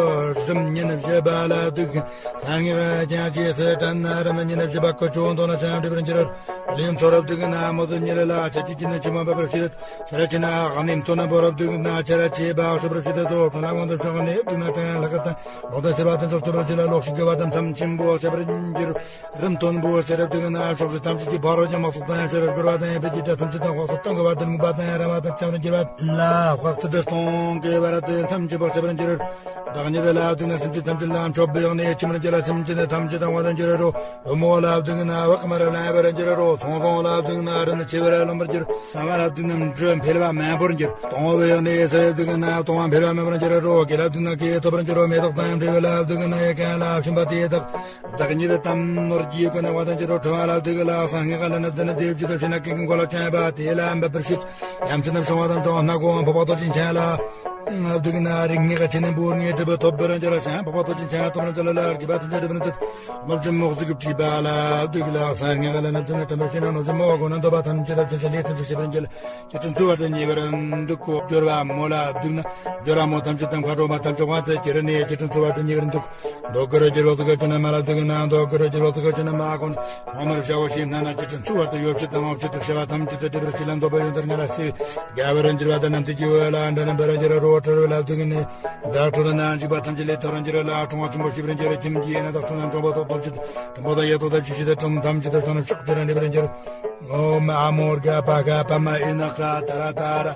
རིམས་ཉིན་བཞི་པ་ལ་བདུག་གསང་སྔགས་ཀྱང་ཅི་སེ་དྲན་ན་རིམས་ཉིན་བཞི་པ་ཀུ་ཅོ་འདོན་ཞིང་སྒྲིབ་པར་འགྱུར་རོ། ལུས་མཚོ་རུ་བདུག་ན་མོ་ཚོ་ཉིད་ལ་ལ་ཆ་གཅིག་གིས་ནི་ཆུ་མ་འབབ་པར་བྱེད། ཆ་ར་ཆེ་ན་ཨ་ནི་མཐོ་ན་བོ་རུ་བདུག་ན་ཆ་ར་ཆེ་བ་ཤོར་བར་བྱེད་དོ། ཁྲོ་ན་མངོན་དུ་ཕྱོགས་ནས་བདུག་ན་གྲང་ལྷག་དང་ལོག་ལྟ་ཟེར་བ་དང་ཕྱོགས་ཆོད་པར་བྱེད་ལ་ལོག་ཤིག་གི་བ་དང་མཚམས་ཆེན་པོ་ཟེར་བར་འགྱུར། རིམས་མཐོན་པོ་ཟེར་བདུག་ན་ཕྱོགས་བཅུ་ཐམས་ཅད་ཀྱི་ཕ་རོལ་ཀྱང་མ་སོགས་དང་ཤེས་རབ་སྒོམ་པ་དང་ ཀྱི་དགྲ་ཐམས་ཅད་དང་དཔག་ཚད་སྟོང་གི་བར་དུ་མུན་པ་དང་ར་བ་དང་སྐྱམ་རུ་འགྱུར་བ་ལ། དཔག་ཚད་སྟོང་གི་བར་དུ་ཐམས་ཅད་བག་ཆགས་པར་འགྱུར་རོ། བདག་ཉིད་ལ་སྡུག་ན་སེམས་ཅན་ཐམས་ཅད་ལ་འཕྲོག་པའི་ཡང་ནས་འཆི་མར་འགྱུར་ལ། སེམས་ཅན་ཐམས་ཅད་དང་བ་དང་འགྱུར་རོ། བུ་མོ་ལ་སྡུག་ན་བག་མར་ལེན་པར་འགྱུར་རོ། ཚོང་ཟོང་ལ་སྡུག་ན་རིན་ཆེ་བར་ལེན་པར་འགྱུར། ལྟུང་བ་ལ་སྡུག་ན་འབྲུ་འཕེལ་བ་མང་པོར་འགྱུར། གཏོང་བའི་ཡང་ནས་སྡུག་ན་གཏོང་བ་འཕེལ་བ་མང་པོར་འགྱུར་རོ། གོས་ལ་སྡུག་ན་གོས་ཐོབ་པར་འགྱུར་རོ། མེ་ཏོག་དང་འབྲས་བུ་ལ་སྡུག་ན་ཡ་གང་ལ་ཞིམ་པ་དེ་དག་བདག་ཉིད་དམ་ནོར་གྱིས་གོན་ནས་བ་དང་འགྱུར་རོ། ཕྲེང་བ་ལ་སྡུག་ལ་སང་སྔས་ཀ་ལ་ནི་བདུན་ནི་དེ་བཅུ་དང་ཕྱི་ནི་ཀུན་གྱི་མགོ་ལ་བཅིངས་པ་དེ་ལ་འབབ་པར་བྱེད། ཡ་མཚན་ནམ་བྱུང་བ་དང་བྱུང་སྣ་གོང་འཕགས་པ་ཐོབ་ཅིང་འཆིང་ལ་སྡུག་ན་རིགས་ལྔའི་ཀ་ཆེ་ནི་བུར་ངའི་གྲུབ་པ་ཐོབ་པར་འགྱུར་རོ། ཞིང་འཕགས་པ་ཐོབ་ཅིང་འཆིང་ཐོབ་པར་འགྱུར་ལ་ལ་དགེ་བ་དང་འབྲས་བུ་ནི་ཚུལ། ནོར་གྱི་མོག་ཙིག་གི་བྲིས་པ་ལ་སྡུག་ལ་སང་སྔས་ཀ་ལ་ནི་བདུན་ནི་དམ་པར་བྱེད་ན་ནོར་གྱི་མོག་གོ་ན་འདོད་པ་ཐམས་ཅད་ལ་ཅི་ཟེར་ལས་ཐམས་ཅད་ཤེས་པར་འགྱུར། ཅི་སྤྲིན་ཚུ་བར་དུ་ཉེ་བར་འདུག་གོ། སྦྱོར་བ་མོ་ལ་སྡུག་ན་སྦྱོར་བ་མོ་ཐམས་ཅད་དང་མཁའ་འགྲོ་མ་ཐམས་ཅད་དབང་དུ་གྱུར་ནས་ཅི་སྤྲིན་ཚུ་བར་དུ་ཉེ་བར་འདུག། མདོ་གུ་རུ་སྦྱོར་བ་ཚུ་ག་ཅི་ན་མ་ལ་སྡུག་ན་མདོ་གུ་རུ་སྦྱོར་བ་ཚུ་ག་ཅི་ན་མ་གོ་ན་ཐོག་མར་བྱ་བ་ཞིག་སྣ་ན་ཅི་སྤྲིན་ཚུ་བར་དུ་ཡོ་བྱད་དང་འོབ་བྱད་དུ་བྱ་བ་ཐམས་ཅད་དུ་སྒྲིབ་པར་བྱེད་ལ་འདོད་པ་ཡོན་ཏན་ལྔ་ལ་སྲེད། རྒྱ་བར་འགྱུར་བ་དང་རྣམ་ཐོས་ཀྱི་འོད་ལ་འདྲ་ན་འབར་འགྱུར་རོ། ཁྲོ་བོ་ལ་སྡུག་ན་བདག་ཁྲོ་ན་འཇིགས་པ་ཐམས་ཅད་ལས་ཐར་འགྱུར་ལ། ཁྲོ་བ་ཆེན་པོ་ཞི་བར་འགྱུར། ཁྱིམ་གྱི་ཡན་ན་བདག་ཁྲོ་ན་འཇོམས་པ་ཐོབ་ཐོབ་ཅིག། གྲུམ་པོ་དང་ཡེ་ཏོ་དང་བཅུད་ཆེ་དང་གྲུམ་ཐམས་ཅད་དང་བྱང་ན་ཕྱོགས་བཅུ་ན་འགྲིབ་པར་འགྱུར། ཨོམ་ཨ་མོ་རྒ་པ་ག་པ་མ་ཨི་ན་ཀ་ཏ་ར་ཏ་ར་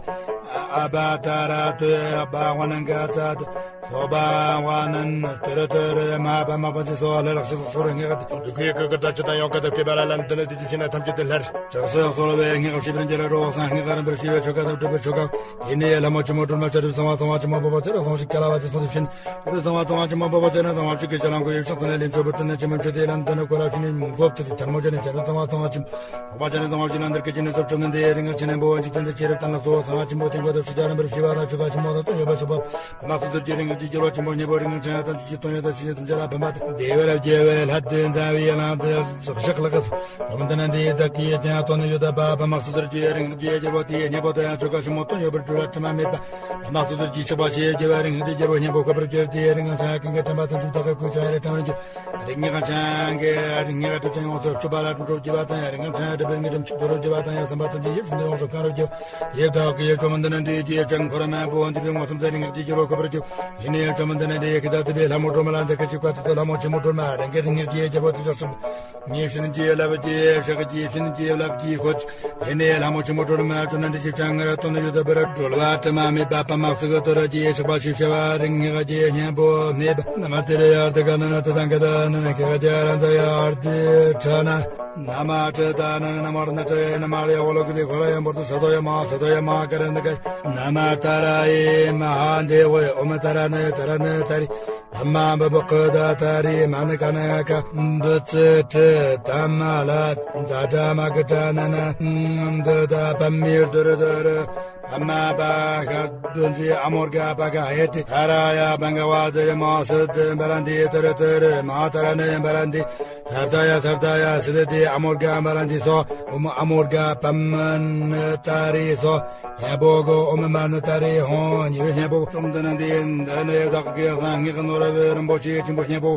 ཨ་བ་ཏ་ར་ཏུ་ཨ་བ་ཝ་ན་ག་ཙ་ཏུ་སོ་བ་ཝ་ན་ན་ཏུ་ར་ཏུ་ར་མ་པ་མ་པ་ཙི་སོ་ལ་རག་ཤི་སོ་ར་ངེ་ག་ཏུ་དུ་ཁུ་ཡེ་ཀ་ཀ་ཏ་ཅི་ཏ་ཡོ་ཀ་ཏ་ཀེ་བ་ལ་ལན་ཏུ་ན་ཏི་ཏི་ཤི་ན་ཐམས་ཅད་དུ་ལྷར། ཇག་སོ་སོར་བའི་ངེ་ག་ཤི་བར་འགྱུར་རོ། སང་ངེ་ག་རམ་པར་ཤི་བའི་ཆོ་ག་དང་གྲུབ་པའི་ཆོ་ག། ཡེ་ནས་ལྷ་མོ་ཆེན་མོ་སྒྲོལ་མ་ཆ་དུ་གསང་བ་གསང་བ་ཆེན་མོ་པོ་པ་ཚེ་ར་གསང་ཞིག་ཀ་ལ་བ་ཚེ་སོང་དུ་ཕྱིན། དུ་གསང་བ་གསང་བ་ཆེན་མོ་པོ་པ་ཚེ་ན་གསང་བ་ཆུ་གི་ཅ་ལང་གོ་ཡུལ་ཤག་ཏུ་ན་ལེན་ཆོ་བུ་ཏུ་ན་ཆེན་མོ་ཆོ་དེ་ལམ་དུ་ན་གོ་ལ་ཤི་ནས་མགོ་བཏུ་དུ་ཐལ་མོ་ཆ་ནས་ཆ་དུ་གསང་བ་གསང་བ་ཆེན་མོ་པོ་པ་ཆ་ནས་གསང་བ་ཤི་ལ་འདིར་ཀི་ཅི་ནས་སོ་ཆོ་ནས་འདི་ཡེ་རིང་ཆེ་ནས་འབོ་བ་འཇིག་རྟེན་དུ་ཆེ་རབ་དང་ལ་སོ་གསང་བ་ཆེན་མོ་དེ་གོ་དུ་ཤི་ཅ་རམ་པར་ཤི་བ་ན་ཆོ་ག་ཆེན་མོ་དང་དོན་ཡོད་པ་ཆོ་ག་དམག་ཏུ་དུར་གྱི་རིང་གི་རྒྱལ་བ་ཆེན་པོ་ཉེ་བོ་རིང་ཆེན་ཡ་ཐམས་ཅད་ཀྱི་དོན་ཡོད་དང་ཕྱི་ནས་དུམ་ཆ་ལ་ཕན་པ་དང་བདེ་བར་རྒྱལ་བའི་ལྷ་ལྡན་ཚང་བའི་ལང་དུ་བཞག་ལགས། བཅོམ་ལྡན་འདས་བདག་གིས་ཀྱང་དོན་ཡོད་པ་དམག་ཏུ་དུར་གྱི་རིང་གི་རྒྱལ་བ་དེའི་གཉེན་པོ་དང་ཡང་ཆོ་ག་ཆེན་མོ་དོན་ཡོད་པར་གྲོལ་བ་དྲི་མ་མེད་པ། དམག་ཏུ་དུར་གྱི་ཆགས་པ་ཞེས་བགྱི་བ་རིང་གི་རྒྱལ་བ་གཉེན་པོ་འཁོད་པར་གྱུར་ཏེ་རིང་ཆེན་ཡ་ཀུན་གྱི་དྲན་པ་ཐམས་ཅད་བདག་གི་ཀུན་ཀྱང་ཡ་རེ་དྲན་པར་གྱུར། རིགས་ལྔའི་ཁ་ཆེན་གྱི་རིགས་ལྔའི་ཁ་གྲུབ་ཅིང་ཡོངས་སུ་གྲུབ་པ་ལ་སྒྲུབ་གྲོལ་བགྱི་བ་དང་ཡང་རིགས་ལྔ་ཆེན་གྲུབ་པའི་ངེས་དམ་ཆིག་ཏུ་རུ་བགྱི་བ་དང་ཡང་བསམ་པ་ཐམས་ཅད་ཡིད་བཞིན་དུ་ཡོངས་སུ་གང་རུ་བགྱི་བ། ཡེ་བདག་གི་ཡེ་བཅོམ་ལྡན་འདས་ཀྱི་ཡེ་ཅན་འཁོར་མང་པོ་འདུས་པའི་ངོ་སུམ་དུ་རིང་ལྔ་ཀྱི་རོ་ཁོ་པར་གྱུར། ཡེ་ནས་བཅོམ་ལྡན་འདས་ཀྱི་བདག་ཏུ་བའི་ལྷ་མོ་སྒྲོལ་མ་ལ་འདི་སྐད་ཅེས་བཀའ་སྩལ་ཏོ། ལྷ་མོ་ཆེན་མོ་སྒྲོལ་མ་རང་གི་རིང་ལྔ་ཀྱི་ཡེ་རྒྱལ་པོ་དེ་ཅག་སུ། ཉེ་ཞིང་རྒྱས་ལབ་ཀྱི་ཕྱག་རྒྱས་ཤིན་རྒྱས་ལབ་ཀྱི་ཁོ་ཅིག། ཡེ་ནས་ལྷ་མོ་ཆེན་མོ་སྒྲོལ་མ་བཅོམ་ལྡན་འདས་ཀྱི་ཕྱག་སྔར་དོན་ཡོད་པར་གྲོལ་བ་དྲི་མ་མེད་པ་པདྨ་སུ་ག་ཏོ་ར་གྱི་ཕྱག་པ་ཞུ་བྱ་བ་རིང་ལྔ་ཀྱི་སྙིང་པོ་གནས་པ། ན་མ་ཏི་རེ་ཡར་ཏི་ཀ་ན་ན་ཏི་དང་ཀ་ཏ་ན་ན་ཁེ་ཀ་ཏི་ར་ཛ་ཡར་ཏི་ཁྲ་ན། ན་མ་ཏི་ཏ་ན་ན་ན་མ་ར་ན་ཏི་ན་མ་ར་ཡ་བ་ལོ་ཀི་ཏི་ཁོ་ར་ཡ་འབོར་ཏི་ས་ཏོ་ཡ་མ་ས་ཏོ་ཡ་མ་ཀ་ར་ན་ཀ། ན་མ་ཏ་ར་ཡེ་མ་ཧ་འདེ་ཝེ་ཨོ་མ་ཏ་ར་ནི་ཏ་ར་ནི་ཏ་རི། ཨ་མ་བ་བ་ཀ་ད་ཏ་རི་མ་ན་ཀ་ན་ཀ་འདི་ཙི་ཏྲི་ད་མ་ལ་ཛ་དྲ་མ་ག་དྲ་ན་ན་འདི་ད་པ་མི་རྡུ་རུ་དུ་རུ། ཨ་མ་བ་ཤ་རྡུ་འཛི་ཨ་མོ་རྒ་པ་ག་ཧེ་ཏི་ཨ་ར་ཡ་བ་ག་བ་དི་མ་སི་དི་བ་ར་འདི་དུ་རུ་དུ་རུ་མ་ཏ་ར་ནི་བ་ར་འདི་ས་རྡ་ཡ་ས་རྡ་ཡ་སི་དི་དི་ཨ་མོ་རྒ་བ་ར་འདི་སོ། ཨོ་མ་ཨ་མོ་རྒ་པ་མ་ནི་ཏ་རི་སོ། སྙིང་པོ་གོ་ཨོ་མ་མ་ནི་ཏ་རི་ཧོ། ཉེ་བའི་སྙིང་པོ་བཅོམ་ལྡན་འདས་འདི་ནི་བདག་གི་སང་སྔགས་ཀྱི་ནོར་བུ་རིན་པོ་ཆེ་ཆེན་པོ་སྙིང་པོ་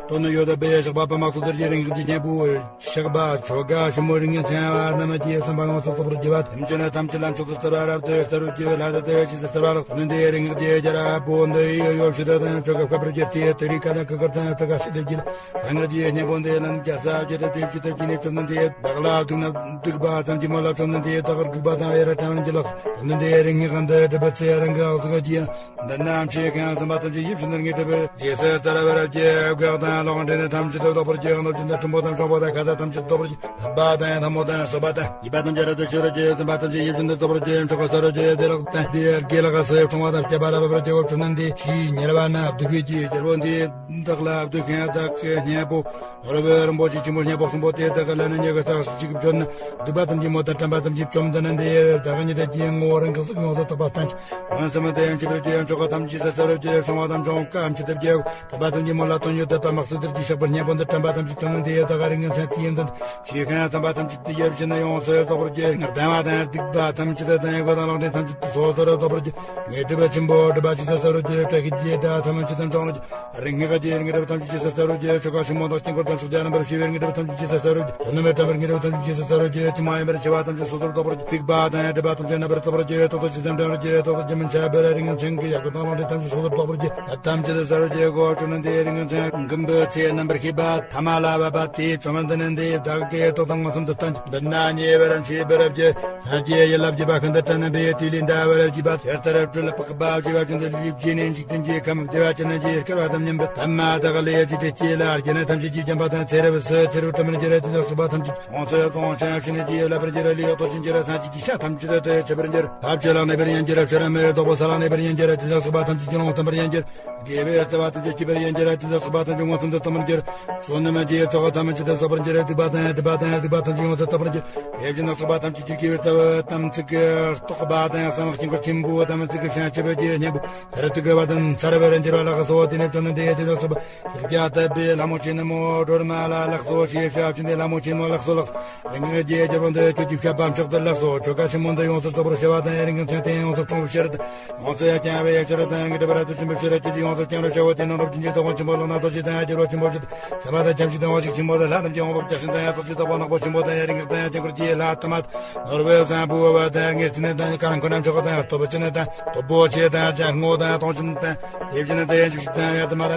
དོན་ཡོད་པའི་ཕྱག་པ་པདྨ་སུ་ཏྲ་གི་རིང་གི་སྙིང་པོ་ཕྱག་པ་ཆོ་ག་ཞིབ་མོ་རིང་ཆེན་བ་རྣམས་ཀྱིས་བསམ་པ་ཡོངས་སུ་རྫོགས་པར་བགྱི་བ་ཐམས་ཅད་ནི་ཐམས་ཅད་ལ་མཆོག་ཏུ་སྟེར་བ་རབ་ཏུ་སྟེར་བར་བགྱི་བའི་ལྷ་དང་དེ་བས་ཆེས་སུ་སྟེར་བ་ལགས། དོན་འདི་རིང་གི་རྒྱལ་རབ་པོ་འདི་ཡི་ཡོ་བྱད་དང་ཆོ་ག་བཀབ་པར་བགྱི་སྟེ་དེ་རིང་ཀ་ན་ཀུན་དཀར་དང་ཆོ་ག་སྲིད་དེ་བགྱི་ལ། སངས་རྒྱས་སྙིང་པོ་འདི་ལ་ནི་རྒྱལ་ས་བརྒྱད་དང་བདུན་བཞི་དང་བརྒྱད་ནི་བཅོམ་ལྡན་འདས་བདག་ལ་སྡུག་ན་སྡིག་པ་ཙམ་གྱིས་མོ་ལ་བཅོམ་ལྡན་འདས་བདག་གིས་སྡིག་པ་དང་ཡ་ར་དྲན་པར་བགྱི་ལགས། བཅོམ་ལྡན་འདས་རིང་ངེ་གང་དུ་སྒྲུབ་པའི་ཚེ་རང་གི་ཨག་ཟིག་གི་འདི་རྣམས་ཆོས་ཀྱང་བསམ་པ་ཐམས་ཅད་ཡིད་བཞིན་དུ་ངེས་སྒྲུབ་པའི་རྗེས་སུ་བསྟར་བར་བགྱི། བགེགས་དང་ལོག་འདྲེན་ཐམས་ཅད་དུ་བཟློག་པར་བགྱི། གནོད་སྦྱིན་དང་ཁྲིམས་པོ་དང་ཕྱོགས་པོ་དང་ཁ་ཟས་ཐམས་ཅད་བཟློག་པར་བགྱི། ཐུབ་པ་དང་ཐལ་མོ་དང་སོ་པ་དང་ཡིད་པ་ཐམས་ཅད་རབ་ཏུ་ཞི་བར་བགྱི། སེམས་པ་ཐམས་ཅད་ཡིད་བཞིན་དུ་རྫོགས་པར་བགྱི། མཆོག་གི་ས་རུ་བགྱི། བདེ་ལེགས་དང་བདེ་དགེ་ལེགས་སུ་འཁྲུངས་པ་དང་བསྐྱེད་པ་རབ་འབབ་པར་བགྱི། བཅོམ་ལྡན་འདས་ཕྱིའི་ཉེ་བ་ན་སྡུག་བསྔལ་གྱི་རྒྱལ་པོ་འདི་བདག་ལ་སྡུག་བསྔལ་བདག་གི་གཉེན་པོ་ནོར་བུ་རིན་པོ་ཆེ་ཆེན་པོ་གཉེན་པོ་གསུམ་པོ་དེ་དག་གི་ལ་ནི་ཉེ་གི་ས་གཅིག་བྱོན་ན་སྡིག་པ་ཐམས་ཅད་མོ་དང་དྲན་པ་ཐམས་ཅད་བཅོམ་ལྡན་འདས་བདག་ཉིད་ཀྱི་ངོ་བོ་རང་གི་གཟུགས་ཡོངས་སུ་དག་པ་བསྟན་ཅིང་། འོད་གསལ་དང་ཡང་ཆེས་པར་གྱུར་ཆོ་ག་ཐམས་ཅད་ས་ས་རུ་བགྱི། བྱུང་བ་དང་བྱུང་སྐབས་ཆེད་དུ་བགྱི། དྲན་པ་ཐམས་ཅད་མོ་ལ་དོན་ཡོད་པ་དམག་སུ་དེར་གྱི་ཕྱག་པར་གཉེན་པོ་འདི་དྲན་པ་ཐམས་ཅད་བཅོམ་ལྡན་འདས་བདག་གི་རིང་ངེ་མཚན་དུས་ཡུན་དུ་ཆོས་ཁང་བསམ་པ་ཐམས་ཅད་དུ་ཡབ་བཞིན་ཡོངས་སུ་རྫོགས་པར་བགྱི། ངག་དང་བ་དང་སྡིག་པ་ཐམས་ཅད་དང་ཡི་གེ་དང་ ལས་ཐམས་ཅད་དུ་སོ་སོར་རྟོགས་པར་བགྱི། དངོས་གྲུབ་ཆེན་པོ་སྒྲུབ་པ་ཇི་སྲིད་སྩལ་རོ་ཀྱེ། བཀྲ་ཤིས་ཀྱི་དེ་ཐ་མ་ཇི་ལྟར་འཆང་རོ་ཀྱེ། རིགས་ལྔ་གི་དངོས་གྲུབ་ཐམས་ཅད་ཇི་སྲིད་སྩལ་རོ་ཀྱེ། ཆོ་ག་ཤིང་མོ་དང་དཀྱིལ་འཁོར་དང་ཕྱག་རྒྱ་རྣམ་པར་ཕྱེ་བའི་དངོས་གྲུབ་ཐམས་ཅད་ཇི་སྲིད་སྩལ་རོ་ཀྱེ། བསོད་ནམས་དམ་པའི་དངོས་གྲུབ་ཐམས་ཅད་ཇི་སྲིད་སྩལ་རོ་ཀྱེ། ཅི་མ་ཡིན་པར་སྐྱེ་བ་ཐམས་ཅད་སོ་སོར་རྟོགས་པར་བགྱི། སྡིག་པ་དང་སྒྲིབ་པ་ཐམས་ཅད་རྣམ་པར་དག་པར་བགྱི། རྟག་ཏུ་ཇི་ཙམ་དྲན་པར་བགྱི། རྟག་ཏུ་ཇི་མི་འཆད་པར་རིང་ཞིང་གི་ཡབ་ཀྱི་དང་ལོངས་སྤྱོད་ཐམས་ཅད་སོ་སོར་རྟོགས་པར་བགྱི། ལྷ་ཐམས་ཅད་སྩལ་རོ་ཀྱེ་གོ། བཅོམ་ལྡན་འདས་རིང་ཞིང་མགོན་པོའི་ཚེ་རྣམ་པར་ཤེས་པ་ཐ་མ་ལ་བབ་པ་དེས་བཅོམ་ལྡན་འདས་བདག་གིས་རྟག་ཏུ་མངོན་སུམ་དུ་བསྟན་ཅིང་། འདི་ན་ཉེ་བར་མཆིས་པར་བགྱི། སངས་རྒྱས་ཡིད་ལ་བགྱིས་པ་ཤིན་ཏུ་དྲན་པས་དེ་ལས་འདའ་བར་བགྱིས་པ། དེ་ལྟར་སྤྲུལ་པ། དཔག་པ་བྱེ་བ་ཅན་དུ་ལུས་བྱས་ནས། འཇིག་རྟེན་གྱི་ཁམས་བདེ་བ་ཅན་གྱི་སྐལ་བ་དང་མཉམ་པའི་པདྨ་དག་ལས་བརྗིད་དེ་སྐྱེས་ལ། རྒྱལ་སྲས་ཐམས་ཅད་ཀྱིས་བརྒྱན་པ་དང་ཚེ་རབས་སུ་ཚེ་རབས་བཀྲ་མར་འགྱུར། དེ་དག་གཤེགས་པ་ཐམས་ཅད་ཡོངས་སུ་རྫོགས་ཤིང་ཕྱིན་ནས་རྗེས་བསླབ་པར་འགྱུར། ལུས་རྟོགས་ཤིང་འགྱུར། སངས་རྒྱས་ཀྱི་ཞིང་ཐམས་ཅད་དུ་མཆིས་པར་འགྱུར། ཐབས་ཆེ་ལ་གནས་པར་ཡང་འགྱུར། ཕྱི་རོལ་མུན་པའི་རྟོག་པ་སལ་ལ་གནས་པར་ཡང་འགྱུར། དེ་དག་གཤེགས་པ་ཐམས་ཅད་ཀྱིས་ལོང་ཐོབ་པར་ཡང་འགྱུར། དགེ་བའི་རྩ་བ་ཐམས་ཅད་སྐྱེས་པར་ཡང་འགྱུར། དེ་དག་གཤེགས་པ་ཐམས་ཅད་མངོན་སུམ་དུ་རྟོགས་པར་འགྱུར། བསོད་ནམས་ཀྱི་ཚོགས་ཐམས་ཅད་དུ་རྫོགས་པར་འགྱུར། སྡིག་པ་དང་སྒྲིབ་པ་དང་སྡིག་པ་ཐམས་ཅད་ཡོངས་སུ་དག་པར་འགྱུར། དེ་བཞིན་གཤེགས་པ་ཐམས་ཅད་ཀྱིས་དགེ་བའི་རྩ་བ་དམ་ཚིག་གི་རྟོགས་པ་དང་གསང་བ་དཀྱིལ་འཁོར་ཆེན་པོ་དམ་ཚིག་གི་བྱང་ཆུབ་ཀྱི་གཉེན་པོ་མཐར་ཐུག་གི་བར་དུ་མཚར་བར་འགྱུར་བ་ལགས་སོ། དེ་ནས་བཅོམ་ལྡན་འདས་དེ་དག་གཤེགས་པ་ཤཱཀྱ་ཐུབ་པས་ལྷ་མོ་ཆེན་མོ་སྒྲོལ་མ་ལ་ལགས་སོ་ཞེས་བྱ་བ་ཅི་ནས། ལྷ་མོ་ཆེན་མོ་ལགས་སོ་ལགས། རིགས་ལྔ་གི་རྒྱལ་པོ་འདི་ཁྱོད་ཀྱི་བཤད་པ་མཆོག་ཏུ་ལགས་སོ། ཆོ་ག་ཆེན་མོ་འདི་ཡོངས་སུ་རྫོགས་པར་བྱ་བ་དང་། རིན་ཆེན་ཕྲེང་ཡོངས་སུ་འཁྲུངས་པའི་ཕྱིར་དུ། ཡོངས་སུ་ཡང་བརྐྱང་བའི་ཕྱིར་དང་། དགེ་སྒྲུབ་རབ་ཏུ་ཕྱིན་པའི་ཕྱིར། ཁྱོད་ཀྱིས་ཡོངས་སུ་བརྐྱང་བར་བྱའོ། དེ་ནས་རབ་ཏུ་ཕྱིན་ཅིང་རྟོགས་པ་ཆེན་པོ་ལག་ན་རྡོ་རྗེ་དང་། སྦྱོར་བ་ཆེན་པོ་ཞིག་སེམས་དཔའ་དང་ཁྱབ་བྱེད་དང་བ་ཞིག་ཆེན་པོ་དང་། ལྷ་ཐམས་ཅད་འོང་བ་བརྒྱ་བྱིན་དང་ཡང་རྩོལ་བྱེད་དང་བ་ནག་པོ་ཆེན་པོ་དང་། ཡང་རིགས་ལྔ་དང་ཡང་དཀྱིལ་འཁོར་གྱི་ལྷ་དམ་པ་ནོར་བུ་བཟང་པོ་བ་དང་། ངེས་ཚིག་ནི་དང་ཀ་ར་མཆོག་དང་སྟོབས་ཆེན་དང་སྟོབས་པོ་ཆེ་དང་ལྗང་སྔོ་དང་སྟོང་ཆེན་དང་། དེ་བཞིན་དུ་ཡང་འཇིགས་དང་ཡང་དུ་མ་ར་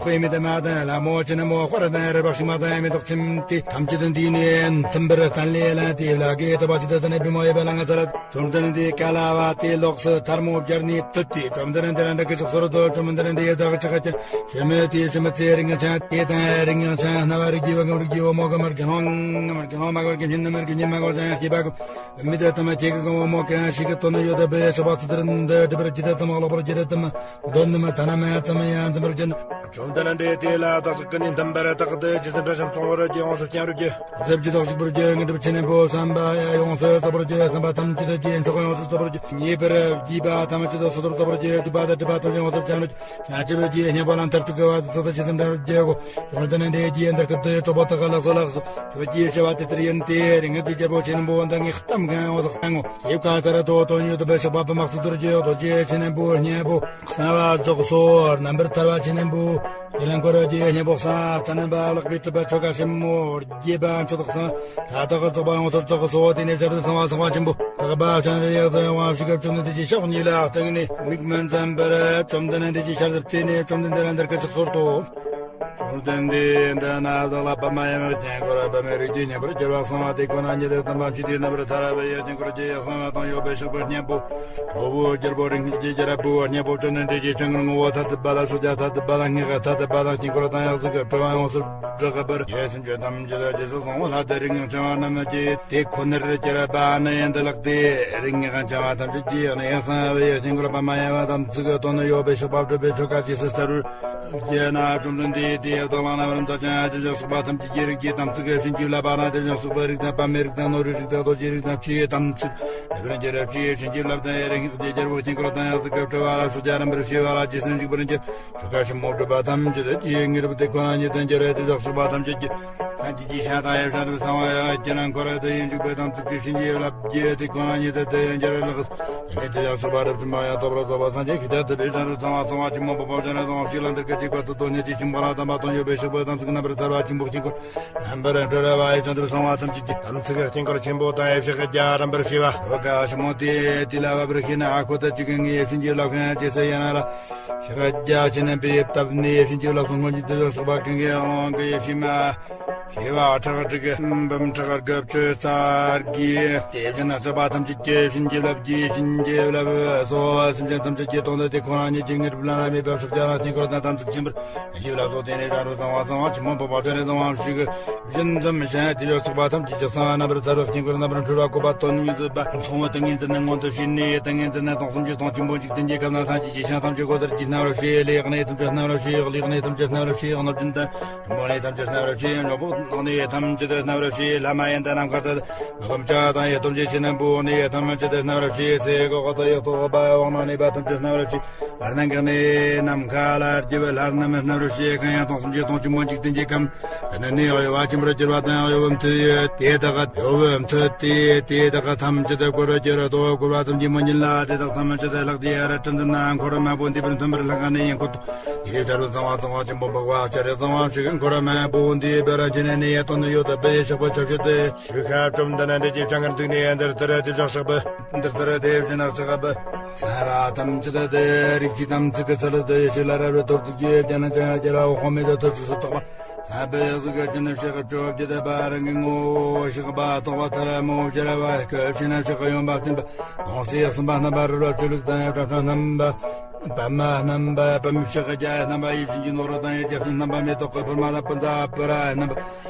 དཔེ་མེད་དུ་མ་དང་། ལྷ་མོ་ཆེན་མོ་དཔལ་དང་རི་དྭགས་ཤིང་མ་དང་མེ་ཏོག་ཚེམས་དེ་ཐམས་ཅད་འདུས་ནས་མཐུན་པར་བརྟན་ལས་ལངས་ཏེ་ལྷ་གིས་གྲགས་པ་ཇི་ལྟར་བསྟན་ནས་པུས་མོ་གཡས་པས་ལ་ང་ཚར། བཅོམ་ལྡན་འདས་ཀ་ལ་བ་དེ་ལོགས་སུ་ཐལ་མོ་སྦྱར་ནས་བཏུད་དེ། བཅོམ་ལྡན་འདས་ལ་འདི་སྐད་ཅེས་གསོལ་ཏོ། བཅོམ་ལྡན་འདས་བདག་ཅག་ཀྱང་བྱོན་མོད་དེ། བྱོན་པའི་ཚེ་རིགས་ལྔ་ཆེན་དེ་དང་རིགས་ལྔ་ཆེན་སྣ་བ་རིགས་ཀྱི་བུ་གམ་རིགས་ཀྱི་བུ་མོ་གམ་དགེ་སློང་ངམ་དགེ་སློང་མ་གམ་དགེ་བསྙེན་ནམ་དགེ་བསྙེན་མ་གམ་ཡང་སྐྱེས་པ་གམ་བུད་མེད་དུ་དམ་ཁྱེད་ཀྱི་གང་བུ་མོ་གང་ཞིག་གི་དོན་ནི་ཡོད་དམ་པའི་ཆོག་པ་སུ་དེར་འདི་སྒྲུབ་པར་བགྱིད་དམ་ལོག་པར་བགྱིད་དམ་འདོན་ནམ་ཐ་ན་མ་ཙམ་ཡང་འཛིན་པར་བགྱིད། བཅོམ་ལྡན་འདས་དེ་ལ་བདག་ཅག་ཀུན་ནས་མཐུན་པར་བརྟགས་ཏེ་ཇི་ཙམ་བཀྲ་ཤིས་མཐོང་བར་བགྱི། ཡོངས་སུ་བརྐྱང་བར་བགྱི། གཟི་བརྗིད་དང་གཤེགས་པར་བགྱི། དངོས་གྲུབ་ཆེན་པོ་བསམ་པ་ཡོངས་སུ་རྫོགས་པར་བགྱི། བསམ་པ་ཐམས་ཅད་ཀྱི་མཆོག་ཡོངས་སུ་རྫོགས་པར་བགྱི། མཉེས་པར་བགྱིས་པ་ཐམས་ཅད་སོ་སོར་རྫོགས་པར་བགྱི། སྡིག་པ་དང་སྒྲིབ་པ་ཐམས་ཅད་ཡོངས་སུ་བྱང་བར་བགྱི། བྱང་ཆུབ་ཀྱི་སྙིང་པོ་ལ་མཐར་ཐུག་གི་བར་དུ་ཇི་ཙམ་དྲན་པར་བགྱིའོ། བཅོམ་ལྡན་འདས་ཀྱིས་འདི་སྐད་དུ་གྲོགས་པོ་དག་ག་ལགས་སོ་ལགས་སོ། ཁྱོད་ཀྱིས་བྱ་བ་དེ་ལྟར་ཡིན་ཏེ། རིགས་ལྔ་གི་རྒྱལ་པོ་ཆེན་པོ་འདི་ངས་གཏམ་གང་ཡོངས་སུ་བསྟན་ངོ་། ཞེས་བཀའ་ལྟར་དུ་དོན་ཡོད་དམ་པའི་ཆོག་པ་པདྨ་སུ་དུར་གྱི་རྡོ་རྗེ་ཆེན་པོའི་སྙིང་པོ་གསང་བ་རྫོགས་སོ། རྣམ་པར་ཐར་པ་ཆེན་པོ་དེ་ལ་འཁོར་གྱི་སྙིང་པོ་གསང་བ་བསྟན་པ་ལེགས་པའི་སྒྲུབ་པ་ཆོ་ག་ཆེན་མོ་རྒྱས་པ་མཆོག་ཏུ་གསང་། མཐའ་དག་གི་རྫོགས་པ་ཡོངས་སུ་རྫོགས་སོ། དེ་ནས་ཞལ་དུ་གསང་བ་གསང་བ་ཆེན་པོ་དག་པ་སྤྱན་རས་གཟིགས་དབང་ཕྱུག་གི་བཅོམ་ལྡན་འདས་ཀྱི་ཕྱོགས་གཉིས་ལ་བསྟན་ནས་མིག་མི་འཛུམ་པར་བཅོམ་ལྡན་འདས་ཀྱི་ཞལ་དུ་བལྟས་ནས་བཅོམ་ལྡན་འདས་ལ་འདི་སྐད་ཅེས་གསོལ་ཏོ། བཅོམ་ལྡན་འདས་འདི་ན་བདག་ལ་པདྨ་ཡབ་ཀྱི་དཀྱིལ་འཁོར་པདྨའི་རིགས་ཀྱི་སྙིང་པོར་གྱུར་པ་གསང་བ་དེ་ཁོ་ན་ཉིད་དུ་དམ་པ་མཆིས་ཏེ། རྣམ་པར་ཐར་པ་ཡི་དཀྱིལ་འཁོར་གྱི་གསང་བ་དང་ཡོད་པའི་ཕྱག་པའི་སྙིང་པོ། ཁྲོ་བོའི་རྒྱལ་པོ་རིགས་ལྔ་གི་རྒྱལ་པོའི་སྙིང་པོ། བཅོམ་ལྡན་འདས་ཀྱི་སྤྱན་སྔར་ངོ་བོ་ཐ་དད་པ་དང་ཕྱག་རྒྱ་ཐ་དད་པ་དང་སྙིང་ག་ཐ་དད་པ་དང་དཀྱིལ་འཁོར་དང་ཡང་གཟུགས་ཀྱི་སྤྲུལ་པ་ཡོངས་སུ་གྲགས་པར་ཡེ་སེམས་ཅན་ཐམས་ཅད་ལ་རྗེས་སུ་གསང་བ་ལྷ་དང་རིགས་ལྔ་འཆང་བ་རྣམས་ཀྱིས་དེ་ཁོ་ནར་གྱུར་པ་ནི་འདི་ལགས་ཏེ། རིགས་ལྔ་འཆང་བ་ཐམས་ཅད་ཀྱིས་ནི་གསང་བའི་དཀྱིལ་འཁོར་པདྨ་ཡབ་དམ་ཚིག་གི་དོན་ཡོད་པའི་ཕྱག་པ་སྒྲུབ་པའི་ཆོ་ག་ཇི་སྲིད་སྩལ་རུང་། རྗེས་ན་བཅོམ་ལྡན་འདས་དེའི་བདག་ལ་རྣམ་པར་མཛད་ཅིང་། དེ་བཞིན་གཤེགས་པ་ཐམས་ཅད་ཀྱི་རིགས་ཀྱི་དམ་ཚིག་གི་བྱིན་གྱིས་བརླབས་པ་དང་། དེ་བཞིན་གཤེགས་པའི་རིགས་དང་པདྨའི་རིགས་དང་ནོར་བུའི་རིགས་དང་རྡོ་རྗེའི་རིགས་དང་ཕྱིའི་དམ་ཚིག་ནུས་པར་འགྱུར་ཕྱིའི་བྱིན་གྱིས་བརླབས་དང་། རིགས་ལྔ་གི་རྒྱལ་པོའི་དཀྱིལ་འཁོར་དང་ཡང་གཟུགས་ཀྱི་སྤྲུལ་པ་ལ་ཕྱག་རྒྱ་རྣམ་པར་ཕྱེ་བ་ལ་རྗེས་སུ་འཇུག་པར་འགྱུར། ཆོ་ག་ཆེན་མོ་སྒྲུབ་པ་ཐམས་ཅད་ཀྱི་དངོས་གྲུབ་དེ་ཁོ་ན་ཉིད་དུ་འགྱུར་བས། དེ་བཞིན་གཤེགས་པ་ཐམས་ཅད་ཀྱིས་སངས་རྒྱས་ཀྱི་ཞིང་དང་ཡབ་བྱང་ཆུབ་གསང་བ་ཡང་ཀྱི་ནང་འཁོར་དུ་ཡིན་འཇུག་པའི་དམ་ཚིག་གི་བྱིན་གྱིས་བརླབས་ཀྱིས་དེ་ཁོ་ན་ཉིད་དུ་དེ་ཡང་འགྱུར་བས་ལགས། དེ་ནས་དེ་ཡང་གཤེགས་པ་རབ་འབྱམས་པ་ཡང་དག་པར་རྫོགས་པ་སངས་རྒྱས་ཤཱཀྱ་ཐུབ་པའི་ཞལ་དུ་གསང་བ་གསང་བ་ཆེན་མོ་འཕགས་པ་སྤྱན་རས་གཟིགས་དབང་ཕྱུག་ལ་འདི་སྐད་ཅེས་བཀའ་སྩལ་ཏོ། སྙིང་རྗེ་ཆེན་པོ་ལ་དམ་པ་དང་ཡོད་པའི་ཕྱག་པའི་དམ་ཚིག་རྣམ་པར་ཐར་པ་ཆེན་པོ་དཀྱིལ་འཁོར་རྣམ་པར་གྲོལ་བ་ཡི་བྱང་ཆུབ་གསང་བ་ཐམས་ཅད་ཀྱི་དམ་ཚིག་དཀྱིལ་འཁོར་ཆེན་པོ་དང་ཡབ་ཕྱག་རྒྱ་རྣམ་པར་ཕྱེ་བ་ཆོ་ག་ཆེན་མོ་དེ་དེ་ལ་བབ་པར་ཤེས་ན་ཨ་ཁོ་ཐག་ཅིག་གི་ངའི་ཡབ་བྱིན་གྱིས་བརླབས་ཤིང་རྗེས་སུ་ཡི་རང་ལ་ཕྱག་རྒྱ་ཆེ་ན་པའི་ཡབ་བཏབ་ནས་ཡབ་བྱིན་གྱིས་བརླབས་སོ། སྔོན་གྱི་དེ་ལ་གཤེགས་པ་ཀུན་གྱི་དབང་གི་ཡབ་བྱིན་མ་ཞེས་པ་ཁྲག་ཁྲིག་འབུམ་ཕྲག་དགུ་བཅུ་རྩ་བརྒྱད། དེ་བཞིན་གཤེགས་པ་ཐམས་ཅད་ཀྱིས་བྱིན་གྱིས་བརླབས་ཀྱིས་བྱིན་གྱིས་བརླབས་སོ། སེམས་ཅན་ཐམས་ཅད་ཀྱི་དོན་དུ་དེ་ཁོ་ན་ཉིད་ཀྱི་དངོས་གྲུབ་བླ་ན་མེད་པའི་ཕྱག་རྒྱ་དང་དཀྱིལ་འཁོར་དང་དམ་ཚིག་ཆེན་པོར་བྱིན་གྱིས་བརླབས་སོ། དེ་ནས་བྱང་ཆུབ་གསང་བ་གསང་བ་ཆེན་མོ་འཕགས་པ་སྤྱན་རས་གཟིགས་དབང་ཕྱུག་བཞིན་འཛུམ་ཞིང་དེ་ཡང་གཤེགས་པ་ཐམས་ཅད་ཀྱི་གསང་བ་རྣམ་པར་ཐར་པའི་དཀྱིལ་འཁོར་རྣམ་པར་འཁྲུལ་བ་བཀོད་པ་དོན་ཡོད་པ་མཚུངས་པའི་ཏིང་ངེ་འཛིན་ནི་མངོན་དུ་བྱས་ནས་ཏིང་ངེ་འཛིན་ནི་སྟོང་གསུམ་གྱི་སྟོང་ཆེན་པོ་འཇིག་རྟེན་གྱི་ཁམས་ན་སངས་རྒྱས་ཀྱི་ཞིང་ཐམས་ཅད་གོ་ལྟར་གྱི་རྣམ་པར་ཤེས། ལས་གནས་ཐམས་ཅད་རྣམ་པར་ཤེས། ལུས་གནས་ཐམས་ཅད་རྣམ་པར་ཤེས། གནོད་སྦྱིན་དང་འབྲུམ་པའི་གནས་ཐམས་ཅད་རྣམ་པར་ཤེས། སྙིང་པོ་ ནང་ནས་ཐམས་ཅད་རྣམ་རོལ་ཕྱིར། ལྷ་མ་ཡིན་དང་ནམ་མཁའ་དང་། མི་ཕམ་ཕྱོགས་དང་ཡི་དམ་གྱི་ཕྱི་ནང་པོ། ནས་ཐམས་ཅད་རྣམ་རོལ་ཕྱིར། སའི་གོ་ཁ་དང་ཡོག་ཐོག་པ་འོག་ནང་ནས་པ་ཐམས་ཅད་རྣམ་རོལ་ཕྱིར། བར་སྣང་གི་ནས་ནམ་མཁའ་ལ་རྒྱུ་བའི་ལྷ་རྣམས་རྣམ་རོལ་ཕྱིར། གང་ཡང་སྟོང་གསུམ་གྱི་སྟོང་ཆེན་པོ་འཇིག་རྟེན་གྱི་ཁམས། དེ་ནས་ནི་གཡོ་བ་ཆེན་པོར་གྱུར་པ་དང་གཡོ་བའི་མཐུ་ཡོད་དེ་དག་ག་གཡོ་བའི་མཐུ་སྟེ་དེ་དག་ག་ཐམས་ཅད་བསྐོར་ར་གྱུར་ཏོ། བསྐོར་བ་ཐམས་ཅད་མ་ཉིད་ལ་དེ་དག་ཐམས་ཅད་ལག་དེ་ཡར་ཕྲན་ཙམ་ན་འཁོར་མང་པོ་འདུས་པའི་མཐུན་པར་ལྷང་ངེ་ནས་ཡང་བསྐོར་ཏོ། ཡིད་ཆར་བུ་གཙང་བ་གཙང་བ་ཆེན་པོ་འཕགས་པ་སྤྱན་རས་གཙང་བ་ཞིག་འཁོར་མང་པོ་འདུས་པར་བྱས་ནས་ནི་ཡ་དོན་ནི་ཡོད་དོ་པའི་ཞགས་པ་ཆ་ཤས་ཏེ། ཤུ་ཤ་བཅོམ་ལྡན་འདས་ཀྱི་ཕྱག་འཁར་བཙུགས་ནས་འདིར་ལྟར་དེ་ཕྱག་ཕྱག་པ། འདིར་ལྟར་དེ་བཞིན་ནག་ཕྱག་པ། ཚངས་པ་ཐམས་ཅད་དེ་རིགས་ཀྱི་དམ་ཚིག་གི་ཚུལ་དུ་ཡེ་ཤེས་ལ་རབ་རིབ་ཐོར་ཚུགས་ཀྱི་རྒྱ་ནག་ཅན་རྒྱ་ར་འོ་ཁོ་མེད་དུ་ཐུར་ཚུགས་སུ་བཏགས་པ། ཚངས་པའི་གཟུགས་ཀྱི་སྤྱི་ནི་ཕྱག་བཅོ་བརྒྱད་པ་རང་གི་ངོ་བོ་ཕྱག་པ་ཐོགས་པ་ཐ་ར་མོ་སྦྱར་བ་སྐུ་ཕྱི་ནི་ཕྱག་གཡོན་པ་བསྟན་པ། གདོང་ཞེས་གསུམ་པ་རྣམ་པར་རོལ་པ་ཆོས་ལུགས་དང་ཡང་བྲམ་ཟེ་རྣམ་པ། པདྨ་རྣམ་པ་པདྨའི་ཕྱག་རྒྱ་རྣམ་པ་ཡིད་བཞིན་གྱི་ནོར་བུ་དང་ཡང་རྒྱ་མཚོ་རྣམ་པ་མེ་ཏོག་གི་ཕུར་མ་དང་པུན་ཙ་པུ་ར་རྣམ་པ།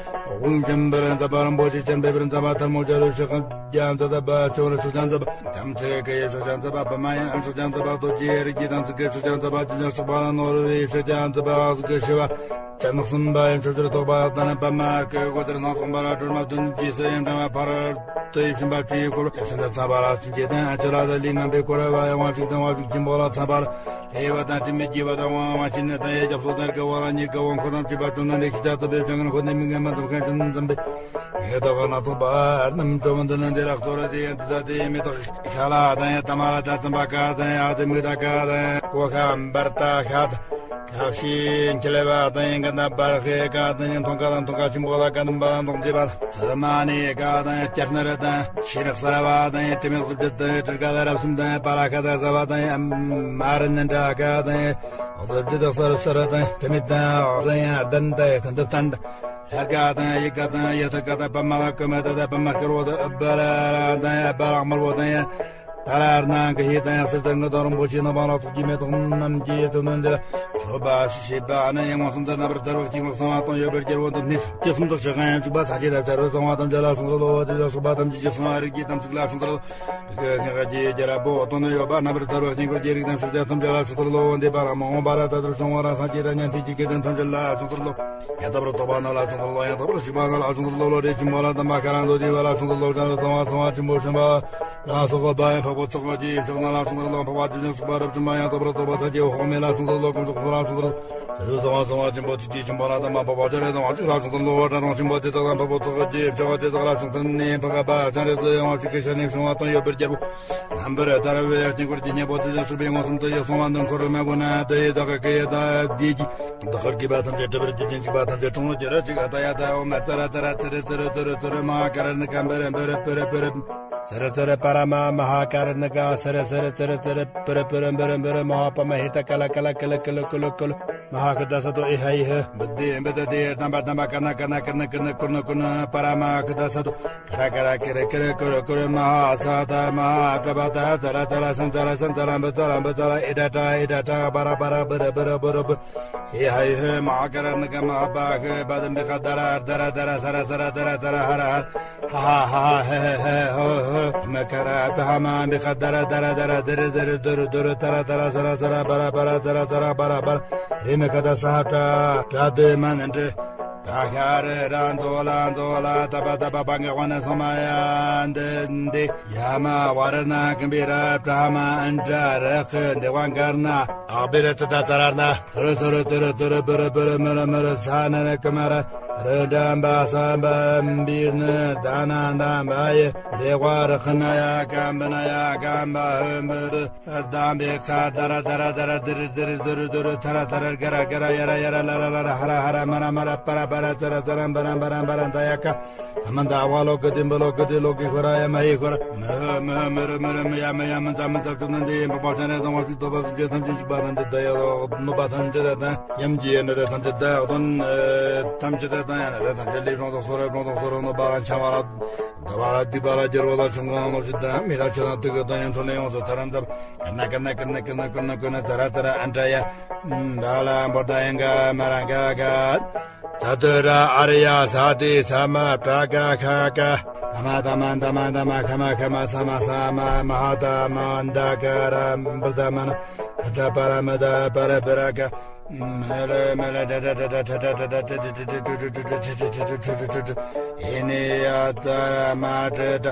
དབུགས་འབྱིན་པར་མཛད་པ་རིན་པོ་ཆེ་ཅན་འབེབས་པར་མཛད་པ་ཐལ་མོ་སྦྱར་བའི་ཕྱག་རྒྱ་མཛད་པ་ཆོ་ར་ཕྱག་རྒྱ་མཛད་པ་དམ་ཚིག་གི་ཕྱག་རྒྱ་མཛད་པ་པདྨ་ཡི་ཕྱག་རྒྱ་མཛད་པ་རྡོ་རྗེ་རིགས་ཀྱི་དམ་ཚིག་གི་ཕྱག་རྒྱ་མཛད་པ་དེ་ནས་ཕྱག་པ་ནོར་བུའི་ཕྱག་རྒྱ་མཛད་པ་གཟུགས་ཀྱི་ཤེས་པ། སྤྱན་གསུམ་པ་ཡང་ཆོས་ཕྱིར་རྟོག་པ་དང་པདྨ་སྐུ་སྒོ་ལྟར་སྣང་ཚོགས་པ་ལ་སྒྲོལ་མ་བདུན་རྗེས་སུ་ཡང་འབྲང་བ་ཕ་རོལ་ཏུ་ཡིད་བཞིན་པ་བཅུའི་སྐོར་ཡབ་སྲས་ལ་ཚངས་པ་ལ་བྱིན་གྱིས་དང་ཨ་ཅི་ལ་ལ་ལུས་རྣམ་པའི་བསྐོར་བ་ཡང་དབང་ཕྱུག་དང་དབང་ཕྱུག་ཆེན་པོ་ལ་ཚངས་པ་ལ་ལྷའི་བ་དང་དྲི་མེད་ཀྱི་བ་དང་དབང་བ་ཕྱི་ནས་དང་ཡ་རྒྱབ་སོགས་དང་དགའ་བ་ལ་ཉེར་དགའ་བ་འཁོར་རྣམས་བཅས་པ་བཅོམ་ལྡན་འདས་ཤིན་ཏུ་བདེ་བའི་ཕྲེང་ངེར་འཁོར་འདས་མི་མངོན་མ་དམ་མཁའ་ཁྱོན་ཙམ་པའི་ངེས་རྟོགས་ཀྱི་སྣ་ཚོགས་པ་རྣམས་བཅོམ་ལྡན་འདས་ལ་གཏོར་ཏེ་ཡང་དེ་དག་དེ་ཡི་མེ་ཏོག་ཤ་ལ་དང་ཡང་ཏ་མ་ལ་དང་ཙམ་པ་ཀ་དང་ཡང་ཨ་དེ་མུ་ད་ཀ་དང་ཡང་ཀོ་ཤ་འབར་ཏ་ཤ་དང་། ཁ་ཕྱིའི་འཁྱིལ་བ་དང་ཡང་ག་ན་འབར་ཧེ་ཀ་དང་ཡང་མཐོང་ཀ་དང་མཐོང་ཀ་ཆེན་པོ་ལ་ཀ་དང་འབའ་དང་མདོག་མཛེས་པ་དང་ཙི་མ་ནི་ཀ་དང་ཡང་སྐྱ་སྣར་དང་ཤེས་རབ་གསལ་བ་དང་ཡང་དྲི་མེད་གཟི་བརྗིད་དང་ཡང་དྲི་དཀར་རབ་གསུམ་དང་ཡང་པ་ལ་ཀ་དང་ཟ་བ་དང་ཡང་མ་ར་ནི་འདྲ་ཀ་དང་ཡང་གཟི་བརྗིད་གསལ་གསལ་དང་དྲི་མེད་དང་ཡང་ལྡན་དང་ཡང་ཀུན་ཏུ་བརྟན་དང་ལྷ་ཀ་དང་ཡི་ཀ་དང་ཡི་ཐུ་ཀ་དང་པདྨ་ལ་ཀུ་མ་ད་དང་པདྨ་དཀར་པོ་དང་ཨུ་པ་ལ་དང་ཡང་པ་ལ་དམར་པོ་དང་ཡང་། ཏཱ་ར་ནཱ་གི་ཧི་དང་ཡང་གསེར་ལྟར་དངུལ་དང་རིན་པོ་ཆེ་རྣམ་པ་སྣ་ཚོགས་ཀྱི་མེ་ཏོག་རྣམས་ཀྱིས་བཅོམ་ལྡན་འདས་ལ་མཆོད་པ་ཞུས་པ་ནི་ཡང་མ་གསུམ་དུ་རྣམ་པར་ཐར་པ་གཅིག་ལ་གསང་བ་དང་ཡོད་པར་གྱུར་པ་འདི་ནི་ཇི་ཙམ་དུ་ཞིག་གང་ཡང་འཇུག་པ་ཐམས་ཅད་ལ་ཐར་པའི་གསང་བ་ཐམས་ཅད་ལ་གསུང་ཚུལ་ལོ། དེ་ལ་སོགས་པ་ཐམས་ཅད་ཀྱི་གསང་བ་རིགས་ཀྱི་དམ་ཚིག་ལ་གསུང་ཚུལ་ལོ། རིགས་ཀྱི་ཀྱི་རྒྱལ་པོ་དང་ནི་ཡོད་པ་རྣམ་པར་ཐར་པའི་དཀྱིལ་འཁོར་གྱི་རིགས་དང་ཕྱག་རྒྱ་ཐམས་ཅད་ལ་གསུང་ཚུལ་ལོ། འདས་པ་ལ་མ་འོངས་པ་ལ་ད་ལྟར་བྱུང་བ་ལ་སངས་རྒྱས་དང་ཉན་ཐོས་ཀྱི་སྐལ་ལྡན་ཐམས་ཅད་ལ་གསུང་ཚུལ་ལོ། ཡང་དག་པར་རྟོགས་པ་རྣམས་ལ་གསུང་ཚུལ་ལོ། ཡང་དག་པར་ཞུས་པ་རྣམས་ལ་གསུང་ཚུལ་ལོ། ལོ་རེ་ཆུང་བ་ལ་དམ་པ་ཁ་རང་དུ་བསྡུས་པ་ལ་གསུང་ཚུལ་ལོ། བྱང་ཆུབ་གསང་བ་གསང་བ་ཆེན་པོ་གསུམ་པ་ལ་སོགས་པ་ཡང་འཕགས་པོ་ཚོགས་ཀྱི་ཡུམ་མཆོག་རྣམས་ལ་གསུང་ཚུལ་ལོ། འཕགས་པ་དེ་བཞིན་གཤེགས་པ་རབ་འབྱམས་པ་ཡང་དག་པར་རྟོགས་པ་སངས་རྒྱས་འོག་མིན་ལ་གསུང་ཚུལ་ལོ། དཀོན་མཆོག་གསུམ་ལ་གསུང་ཚུལ་ལོ། བྱང་ཆུབ་གསང་བ་གསང་བ་ཆེན་པོ་ཐུགས་རྗེ་ཆེན་པོ་ལ་དམ་པ་འཕགས་པ་སྤྱན་རས་གཙང་བ་གཅིག་ལ་གསུང་ཚུལ་ལོ། གྲྭ་གྲོང་ཆེན་པོ་དེ་དག་ལ་འཕགས་པོ་ཚོགས་ཀྱི་ཡུམ་མཆོག་དེ་དག་ལ་གསུང་ཚུལ་ནི། འཕགས་པ་སྤྱན་རས་གཟིགས་དབང་ཕྱུག་གི་ཞལ་ནས་བྱུང་བ་དང་ཡོད་པར་གྱུར་པ། རྣམ་པར་ཐར་པའི་དཀྱིལ་འཁོར་གྱི་སྙིང་པོ་དེ་ལ་སོགས་པའི་མངོན་སུམ་དུ་ཡང་གསང་བ་འདི་འཁོར་མང་པོ་ན་དེ་ཡི་བདག་གི་ཡི་དྭགས་བདེ་གི་བདག་གིས་པ་ཐམས་ཅད་སྒྲིབ་པར་བྱེད་ཅིང་འཇིགས་པ་ཐམས་ཅད་དྲང་ངོ་། ཅི་ར་ཅིག་ཨ་ཏ་ཡ་ཏ་ཨོ་མ་ཙ་ར་ཙ་ར་ཙི་རི་ཙི་རི་ཙི་རི་ཙི་རི་མ་ཧཱ་ཀ་ར་ཎི་ཀ་འབུ་ར་འབུ་ར་པུ་ར་པུ་ར། ཙི་རི་ཙི་རི་པ་ར་མ་མ་ཧཱ་ཀ་ར་ཎི་ཀ་སི་རི་སི་རི་ཙི་རི་ཙི་རི་པུ་ར་པུ་ར་འབུ་ར་འབུ་ར་མ་ཧཱ་པ་མ་ཧི་ཏ་ཀ་ལ་ཀ་ལ་ཀི་ལི་ཀི་ལི་ཀུ་ལི་ཀུ་ལི། མ་ཧཱ་ཀུ་ད་ས་ཏོ་ཨི་ཧ་ཨི་ཧི། བུ་དྷི་བུ་དྷི་དྷི་དམ་པ་དམ་པ་ཀ་ན་ཀ་ན་ཀི་ན་ཀི་ན་ཀུ་ན་ཀུ་ན་པ་ར་མ་ཀུ་ད་ས་ཏོ། ཀ་ར་ཀ་ར་ཀི་རི་ཀི་རི་ཀུ་རུ་ཀུ་རུ་མ་ཧཱ་ས་ཏ་མ་ཧཱ་པྲ་བ་ཏ་ཙ་ར་ཙ་ར་སན་ཙ་ར་སན་ཙ་ར་འབུ་ཙ་ར་འབུ་ཙ་ར་ཨི་ཌ་ཏྲ་ཨི་ཌ་ཏྲ་པ་ར་པ་ར་པུ་རུ་པུ་རུ་པུ་རུ་པུ། ཨི་ཧ་ཨི་ཧི་མ་ཧཱ་ཀ་ར་ཎི་ཀ་མ་ཧཱ་པ་ཧི་པ་དམ་བི་ཁ་ད་ར་ད་ར་ད་ར་ས་ར་ས་ར་ད་ར་ད་ར་ཧ་ར་ཧ་ར། ཧ་ཧ་ཧ་ཧ་ཧ་ཧོ་ཧོ། མ་ཀ་ར་པྲ་ཧ་མ་བི་ཁ་ད་ར་ད་ར་ད་ར་དི་རི་དི་རི་དུ་རུ་དུ་རུ་ད་ར་ད་ར་ས་ར་ས་ར་པ་ར་པ་ར་ཙ་ར་ཙ་ར་པ་ར་པ་ར། རི་མི་ཁ་ད་ས་ཧ་ཏྲ་ཏྲ་དི་མ་ནི་ཏྲི། ད་ཤ་རི་ར་མཛོ་ལ་མཛོ་ལ་ད་པ་ད་པ་པ་ག་ཝ་ན་སོ་མ་ཡ་འདི་འདི་ཡ་མ་ཝ་ར་ན་ཀི་བི་ར་པྲ་མ་ཨན་ཏྲ་རི་ཁི་འདི་ཝ་གར་ན་ཨ་བི་ར་ཙི་ད་ཙ་ར་ན། ཐུ་རུ་ཐུ་རུ་ཐུ་རུ་ཐུ་རུ་པུ་རུ་པུ་རུ་མུ་རུ་མུ་རུ་ས་ན་ན་ཀུ་མ་ར་རུ་དྲ་འབའ་ས་འབའ་འབིར་ནི་ད་ན་ད་འབའ་ཡི་དེ་ཝ་ར་ཁི་ན་ཡ་ཀམ་བི་ན་ཡ་ཀམ་བ་ཧུ་འབུ་རུ་དམ་བི་ཁ་ད་ར་ད་ར་ད་ར་དི་རི་དི་རི་དུ་རུ་དུ་རུ་ཐ་ར་ཐ་ར་ག་ར་ག་ར་ཡ་ར་ཡ་ར་ལ་ར་ལ་ར་ཧ་ར་ཧ་ར་མ་ར་མ་ར་པ་ར་པ་ར་ཙ་ར་ཙ་ར་འབ་ར་འབ་ར་འབ་ར་ད་ཡ་ཀ། ས་མ་ད་ཝ་ལོ་ཀི་ཏི་འབུ་ལོ་ཀི་ཏི་ལོ་ཀི་ཧོ་ར་ཡ་མ་ཧི་ཧོ་ར། མི་ཧི་མི་ཧི་མི་རུ་མི་རུ་མི་ཡ་མི་ཡ་མི་ཛ་མི་ཛ་བཅོམ་ལྡན་འདས་ཡིན་པ་པ་ཆ་རེ་དང་བ་ཞིག་ཏོ་ཏ་སུ་ཇེ་ཐམས་ཅད་འཇིག་པ་ཐམས་ཅད་ད་ཡ་ལོ་ནུབ་པ་ཐམས་ཅད་ད་ཡམ་གྱི་ཡ་ནི་རེ་ཐམས་ཅད་ད་ཡ་དོན་ཐམས་ཅད་ད་ཡ་ནི་རེ་ཐམས་ཅད་ལས་གྲོང་དང་སོ་རེ་གྲོང་དང་སོ་རེ་ནུབ་པ་ལ་འཆང་བ་ལ་དགའ་བ་ལ་སྡིག་པ་ལ་སྦྱོར་བ་ལ་ཆུང་གང་ལོ་ཞིག་ད་མི་ལ་ཆོས་དང་ཐུགས་ཀྱི་དོན་ཡོན་ཚོ་ལས་ཡོངས་སུ་ཐར་འདབ་ཀ་ན་ཀ་ན་ཀ་ན་ཀ་ན་ཀ་ན་ཀ་ན་ཀ་ན་ད་ར་ད་ར་ཨན་ཏྲ་ཡ། བ་ལ་འབོ་ད་ཡན་ག་མ་ར་ག་ག། ཙ་ཏུ་ར་ཨ་རི་ཡ་ས་ཏི་ས་མ་པྲ་ཀ་ཁ་ཀ། ད་མ་ད་མ་ད་མ་ད་མ་ཁ་མ་ཁ་མ་ས་མ་ས་མ་མ་ཧ་ད་མ་འ་ད་ཀ་ར་འབུར་ད་མ་ན། ཏྲ་པ་ར་མ་ད་པ་ར་པ་ར་ཀ་མ་ལ་མ་ལ་ཏྲ་ཏྲ་ཏྲ་ཏྲ་ཨི་ནི་ཡ་ཏ་མ་ཏྲ་ཏ་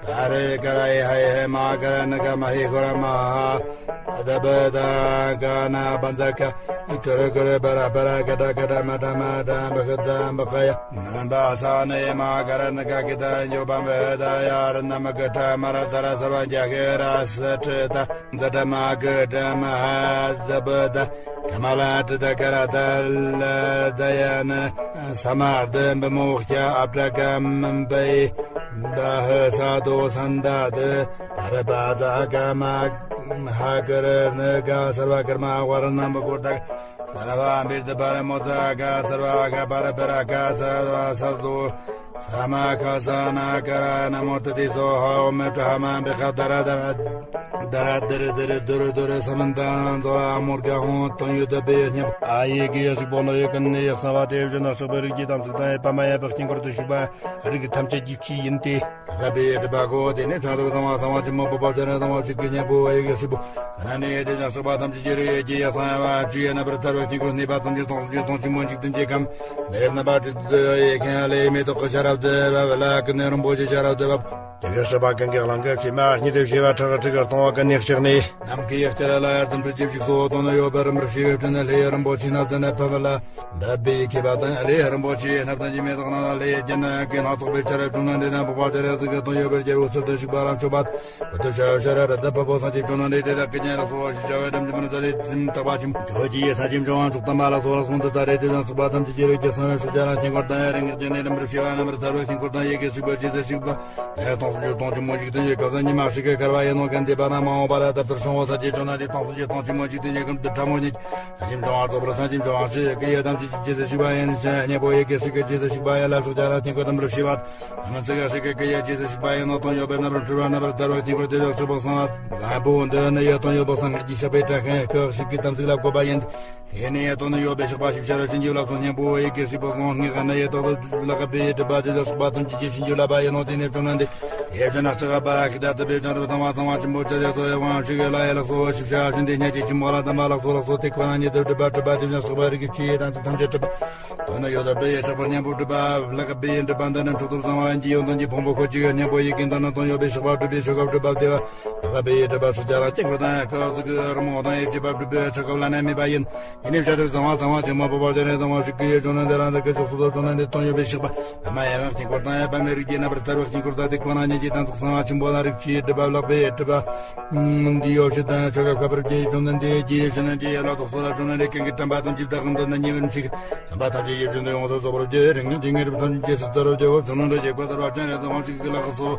པ་རེ་ཀ་ར་ཧ་ཧེ་མ་ཀ་ར་ན་ཀ་མ་ཧི་ཀ་ར་མ་ཧ་ཨ་ད་པ་ད་ཀ་ན་བ་ཛ་ཀ་ཀ་ར་ཀ་ར་པ་ར་ཀ་ཏྲ་ཀ་ཏྲ་མ་ཏྲ་མ་ཏྲ་བ་ཀ་ཏ་བ་ཀ་ཡ་ན་བ་ས་ན་ཧེ་མ་ཀ་ར་ན་ཀ་ཀི་ཏ་ཡོ་བ་མ་ད་ཡ་ར་ན་མ་ཀ་ཏྲ་མ་ར་ད་ར་ས་ར་ཛ་ཀ་ར་ས་ཏྲ་ཏ། ཛ་དྲ་མ་ག་དྲ་མ་ཧ་ཛ་བ་ད་ག་མ་ལ་ཏྲ་ད་ག་ར་ད་ལ་ད་ཡ་ན་ས་མ་རྡ་འབ་མོ་ཀྱ་ཨ་པྲ་ག་མ་བེ་བ་ཧ་ས་དོ་སན་ད་ད་པ་ར་བ་ཛ་ག་མ་ཧ་ག་ར་ན་ག་སར་བ་གར་མ་ཝ་ར་ན་མ་གོར་ད་ག་སར་བ་འབིར་ད་པ་ར་མོ་ཛ་ག་སར་བ་ག་པ་ར་པ་ར་ག་ས་བ་ས་དོ། ས་མ་ཁ་ས་ན་ཀ་ར་ན་མོ་ཏི་སོ་ཧ་ཨོ་མེ་ཏྲ་ཧ་མ་འབེ་ཁ་ད་ར་ད་ར་ད་ར་ད་ར་ད་ར་ད་ར་ད་ར་ས་མ་ད་ཛོ་ཨ་མོར་ག་ཧོ་ཏོན་ཡོད་ད་བེ་ཉེ་ཨ་ཡེ་གི་ཡ་ཞིག་པོ་ནོ་ཡེ་ཀན་ནེ་ཡག་ས་བ་དེ་བཞིན་ན་སོགས་པའི་རིགས་ཀྱི་དམ་ཚིག་དང་ཡེ་པ་མ་ཡ་པ་སྐྱིན་ཁོར་དུ་ཞུགས་པ་རིགས་ཀྱི་ཐམས་ཅད་ཀྱི་ཕྱི་ཡིན་ཏེ། ད་བེ་ཡེ་ཏི་པ་གོ་དེ་ནེ་ཐ་དོ་ཚང་བ་ཚང་བ་ཅི་མོ་པོ་པ་ཅ་ན་ཚང་བ་ཞིག་གི་ཉེ་པོ་ཡེ་གི་ཞིག་པོ་ས་ན་ནེ་ཡེ་དེ་ན་སོགས་པ་ཐམས་ཅད་ཀྱི་རིགས་ཡེ་ཀྱི་ཡ་ས་ཡ་བ་ཅི་ཡེ་ན་པར་ཐར་བ་སྐྱིན་ཁོར་ནེ་པ་ཐམས་ཅད་སྟོང་གསུམ་གྱི་སྟོང་ཆེན་མོ་འཇིག་རྟེན་གྱི་ཁམས། ལས་རྣམ་པ་དྲུག་ཏུ་ཡེ་ཁན་ལས་མེ་ཏོག་གི་ཤ་རབ་ཏུ་བབ་ལ་ཀུན་ནས་རིན་པོ་ཆེ་ཤ་རབ་ཏུ་བབ། རྒྱལ་བའི་སྲིད་པ་ཀུན་གྱི་གླིང་གི་བྱེ་མ་སྙེད་དུ་བྱེ་བ་ཕྲག་དྲུག་གི་སྟོང་བ་ཀུན་ནས་གཤེགས་ནས། ནམ་མཁའི་ཡུལ་གྱར་ལ་དུམ་གྲུ་བཅུ་གཅིག་སོགས་དོན་ཡོད་པར་རིམ་པར་ཤེས་པའི་དྲིན་ལས་ལྷའི་རིན་པོ་ཆེ་སྣ་བདུན་ནས་ཕབ་ལ། འབབ་པའི་མཁས་པ་དང་ལྷའི་རིན་པོ་ཆེ་སྣ་བདུན་གྱི་མེ་ཏོག་རྣམས་ལ་ལྷའི་རྒྱན་ནི་ཀུན་སྣ་ཚོགས་པའི་ཆར་བྱུང་ན་འདི་ན་འབོག་པ་དེ་རེ་ཟིག་གི་དོན་ཡོད་པའི་རྒྱལ་པོའི་ཚུལ་དུ་བཞུགས་པ་ལ་མཆོད་པ། བུ་དུ་ཤ་ཤ་ར་ར་ད་ཕ་བོ་སངས་རྒྱས་བྱོན་ནོ་འདི་དེ་དག་གི་ཉེ་ལ་སོགས་ཤིག་བྱ་བའི་འགྲམ་གྱི་མི་རུ་ད་རེ་ཚིམ་ཐག་པ་ཆེན་པོ་ཁྱོད་ཀྱི་ཡེ་ས་ཆེན་ཅོང་ཨང་ཕྱོགས་དམ་པ་ལ་སོགས་ལ་སོང་དུ་ད་རེ་དེ་དང་ཚོགས་པ་ཐམས་ཅད་ཀྱི་རིགས་ཀྱི་གསང་བའི་ཕྱོགས་རྒྱ་ལ་དཀྱིལ་འཁོར་དང་ཡ་རིང་གི་རྒྱན་ནས་རིམ་པར་ཕྱེ་བ་རྣམ་པར་ཐར་བའི་དཀྱིལ་འཁོར་དང་ཡེ་གེ་ཞིག་པ་ཇི་སྲིད་ཞིག་པ་ལས་སྟོང་གསུམ་གྱི་སྟོང་ཆེན་མོ་འཇིག་རྟེན་གྱི་སྐབས་སུ་ཉི་མ་ཞིག་གི་བསྐལ་པ་ཡིན་ནོ་གན་དེ་པ་ན་མ་འོངས་པ་ལ་ད་ལྟར་སོང་བ་ས་ཆེན་ཅོ་ན་དེ་སྟོང་གསུམ་གྱི་སྟོང་ཆེན་མོ་འཇིག་རྟེན་གྱི་ཁམས་དུ་ཕྲ་མོ་ཉིད། ས་ཆེན་ཅོང་ཨང་རྫོགས་པར་ས་ཆེན་ཅོང་ཨང་ཞིག་གི་ཡེ་ཐམས་ཅད་ཀྱི་ཇི་སྲིད་ཞིག་པ་ཡིན་ཞེས་སྙན་པོ་ཡེ་གེ་ཞིག་གི་ཇི་སྲིད་ཞིག་པ་ཡིན་ལ་ཕྱོགས་རྒྱ་ལ་དཀྱིལ་འཁོར་རིམ་པར་ཕྱེ་བ། ཨ་མ་ཙི་ག་ཤི་ཀ་ཀི་ཡ་ཇི་སྲིད་ཞིག་པ་ཡིན་ནོ་དོན་ཡོད་པའི་རྣམ་པར་འཕྲུལ་བ་རྣམ་པར་དར་བའི་དཀྱིལ་འཁོར་དེ་ལ་ཞིག་པོ་སང་ལ་བཟང་པོ་འདི་ནི་ཡ་དོན་ཡོད་པ་སང་སྔར་གྱི་ཞགས་པའི་བྲག་ཁན་ཁག་ཞིག་གི་དམ་ཚིག་ལ་བཀོད་པ་ཡིན། དེ་ནི་ཡ་དོན་ནི་ཡོད་པའི་ཞགས་པ་ཞིབ་ཆ་ར་ཕྱིན་རྒྱུ་ལ་སོགས་སྙན་པོ་ཡེ་གེ་ཞིག་པོ་སང་སྔགས་ཀ་ན་ཡ་དོ་དོ་ལ་ཀ་པའི་སྒྲུབ་པ་དེ་ལ་ཞིག་པ་ཐམས་ཅད་ཀྱི་ཕྱིན་རྒྱུ་ལ་པ་ཡིན་ནོ་དེ་ནི་དོན་ན་འདི་ཡེ་བྱ་ན་ཙི་ག་པ་ཁི་ད་ཏི་པའི་བྱང་རུ་ཚང་བ་ཚང་བ་ཆེན་པོ་ཅ་ཡ་སོ་ཡ་དབང་ཞིག་ཡ་ལ་ཡ་ལ་སོགས་ཞིབ་ཆ་ཕྱིན་ཏེ་ཉ་ཀྱི་ཆེན་པོ་ལ་དམ་པ་ལ་སོགས་ལ་སོགས་ཏེ་ཁོ་ན་ཉིད་དུ་སྒྲུབ་པ་སྒྲུབ་པ་དེ་བྱ་ཞིག་པ་རིགས་ཀྱི་ཆོས་ཡེ་དང་དེ་ཐམས་ཅད་སྒྲུབ་པ། དོན་ནི་ཡོད་ལ་སྦས་ཡེ་ཆགས་པ་སྙན་པོ་སྒྲུབ་པ་ལག་སྦས་ཡེ་སྒྲུབ་པ་འདི་ནི་མཆོག་ཏུ་གསང་བ་ཡིན་གྱི་ཡོན་ཏན་གྱི་ཕུང་པོ་ཁོ་ཅིག་སྙན་པོ་ཡི་གིན་དོན་ནི་དོན་ཡོད་པའི་ཞགས་པ་སྒྲུབ་པའི་ཆོ་ག་སྒྲུབ་པ་སྟེ་བ། ལག་སྦས་ཡེ་སྒྲུབ་པ་སུ་ཇ་རང་སྐྱེ་འཁོར་དང་ཡ་ཁ་ཟུག་གི་རི་མོ་དང་ཡེ་བྱེད་པ་སྒྲུབ་པའི་ཆོ་ག་བླ་ན་མེད་པ་ཡིན། ཡིན་ནི་བྱ་དུར་གསང་བ་གསང་བ་ཆེན་མོ་བོ་བ་ཅན་རེ་གསང་བ་ཞིག་གི་ཡེ་བྱུང་ན་འདི་རང་འདི་གི་ཕྱོགས་སུ་དོ་བྱུང་ན་འདི་དོན་ཡོད་པའི་ཞགས་པ། ཨ་མ་ཡ་བ་དཀྱིལ་འཁོར་དང་ཡ་པ་མེ་རིགས་ཀྱི་རྣམ་པར་ཐར་བ་དཀྱིལ་འཁོར་དང་དེ་ཁོ་ན་ཉིད་ཀྱི་དང་ཐུག་གསང་བ་ཆེན་པོ་ལ་རིགས་ཀྱི་སྒྲུབ་པ་ལག་སྦས་ཡེ་སྒྲུབ་པ། འདི་ཡོ་བྱད་དང་ཆོ་ག་ཁ་པར་གྱི་བྱུང་ན་འདི་ཀྱི་ཡེ་བྱུང་ན་འདི་ཡ་ལ་དོགས་སོ་ལ་བྱུང་ན་འདི་ཀུན་གྱི་དམ་པ་དང་ཅིབ་དག་གམ་དུ་ན་ཉེ་བར་འཆིག་བསམ་པ་ཐམས་ཅད་ཡིད་བཞིན་དུ་ཡོངས་སུ་རྫོགས་པར་བགྱི། རིང་ངེ་འཇིག་ངེ་རབ་ཐམས་ཅད་རྗེས་སུ་བསྩལ་བར་བགྱི། བོ་བྱུང་ནོ་འདྲ་རྒྱལ་པོ་དར་བ་ཅན་རེ་ཚང་བ་ཞིག་གི་ལག་སོ།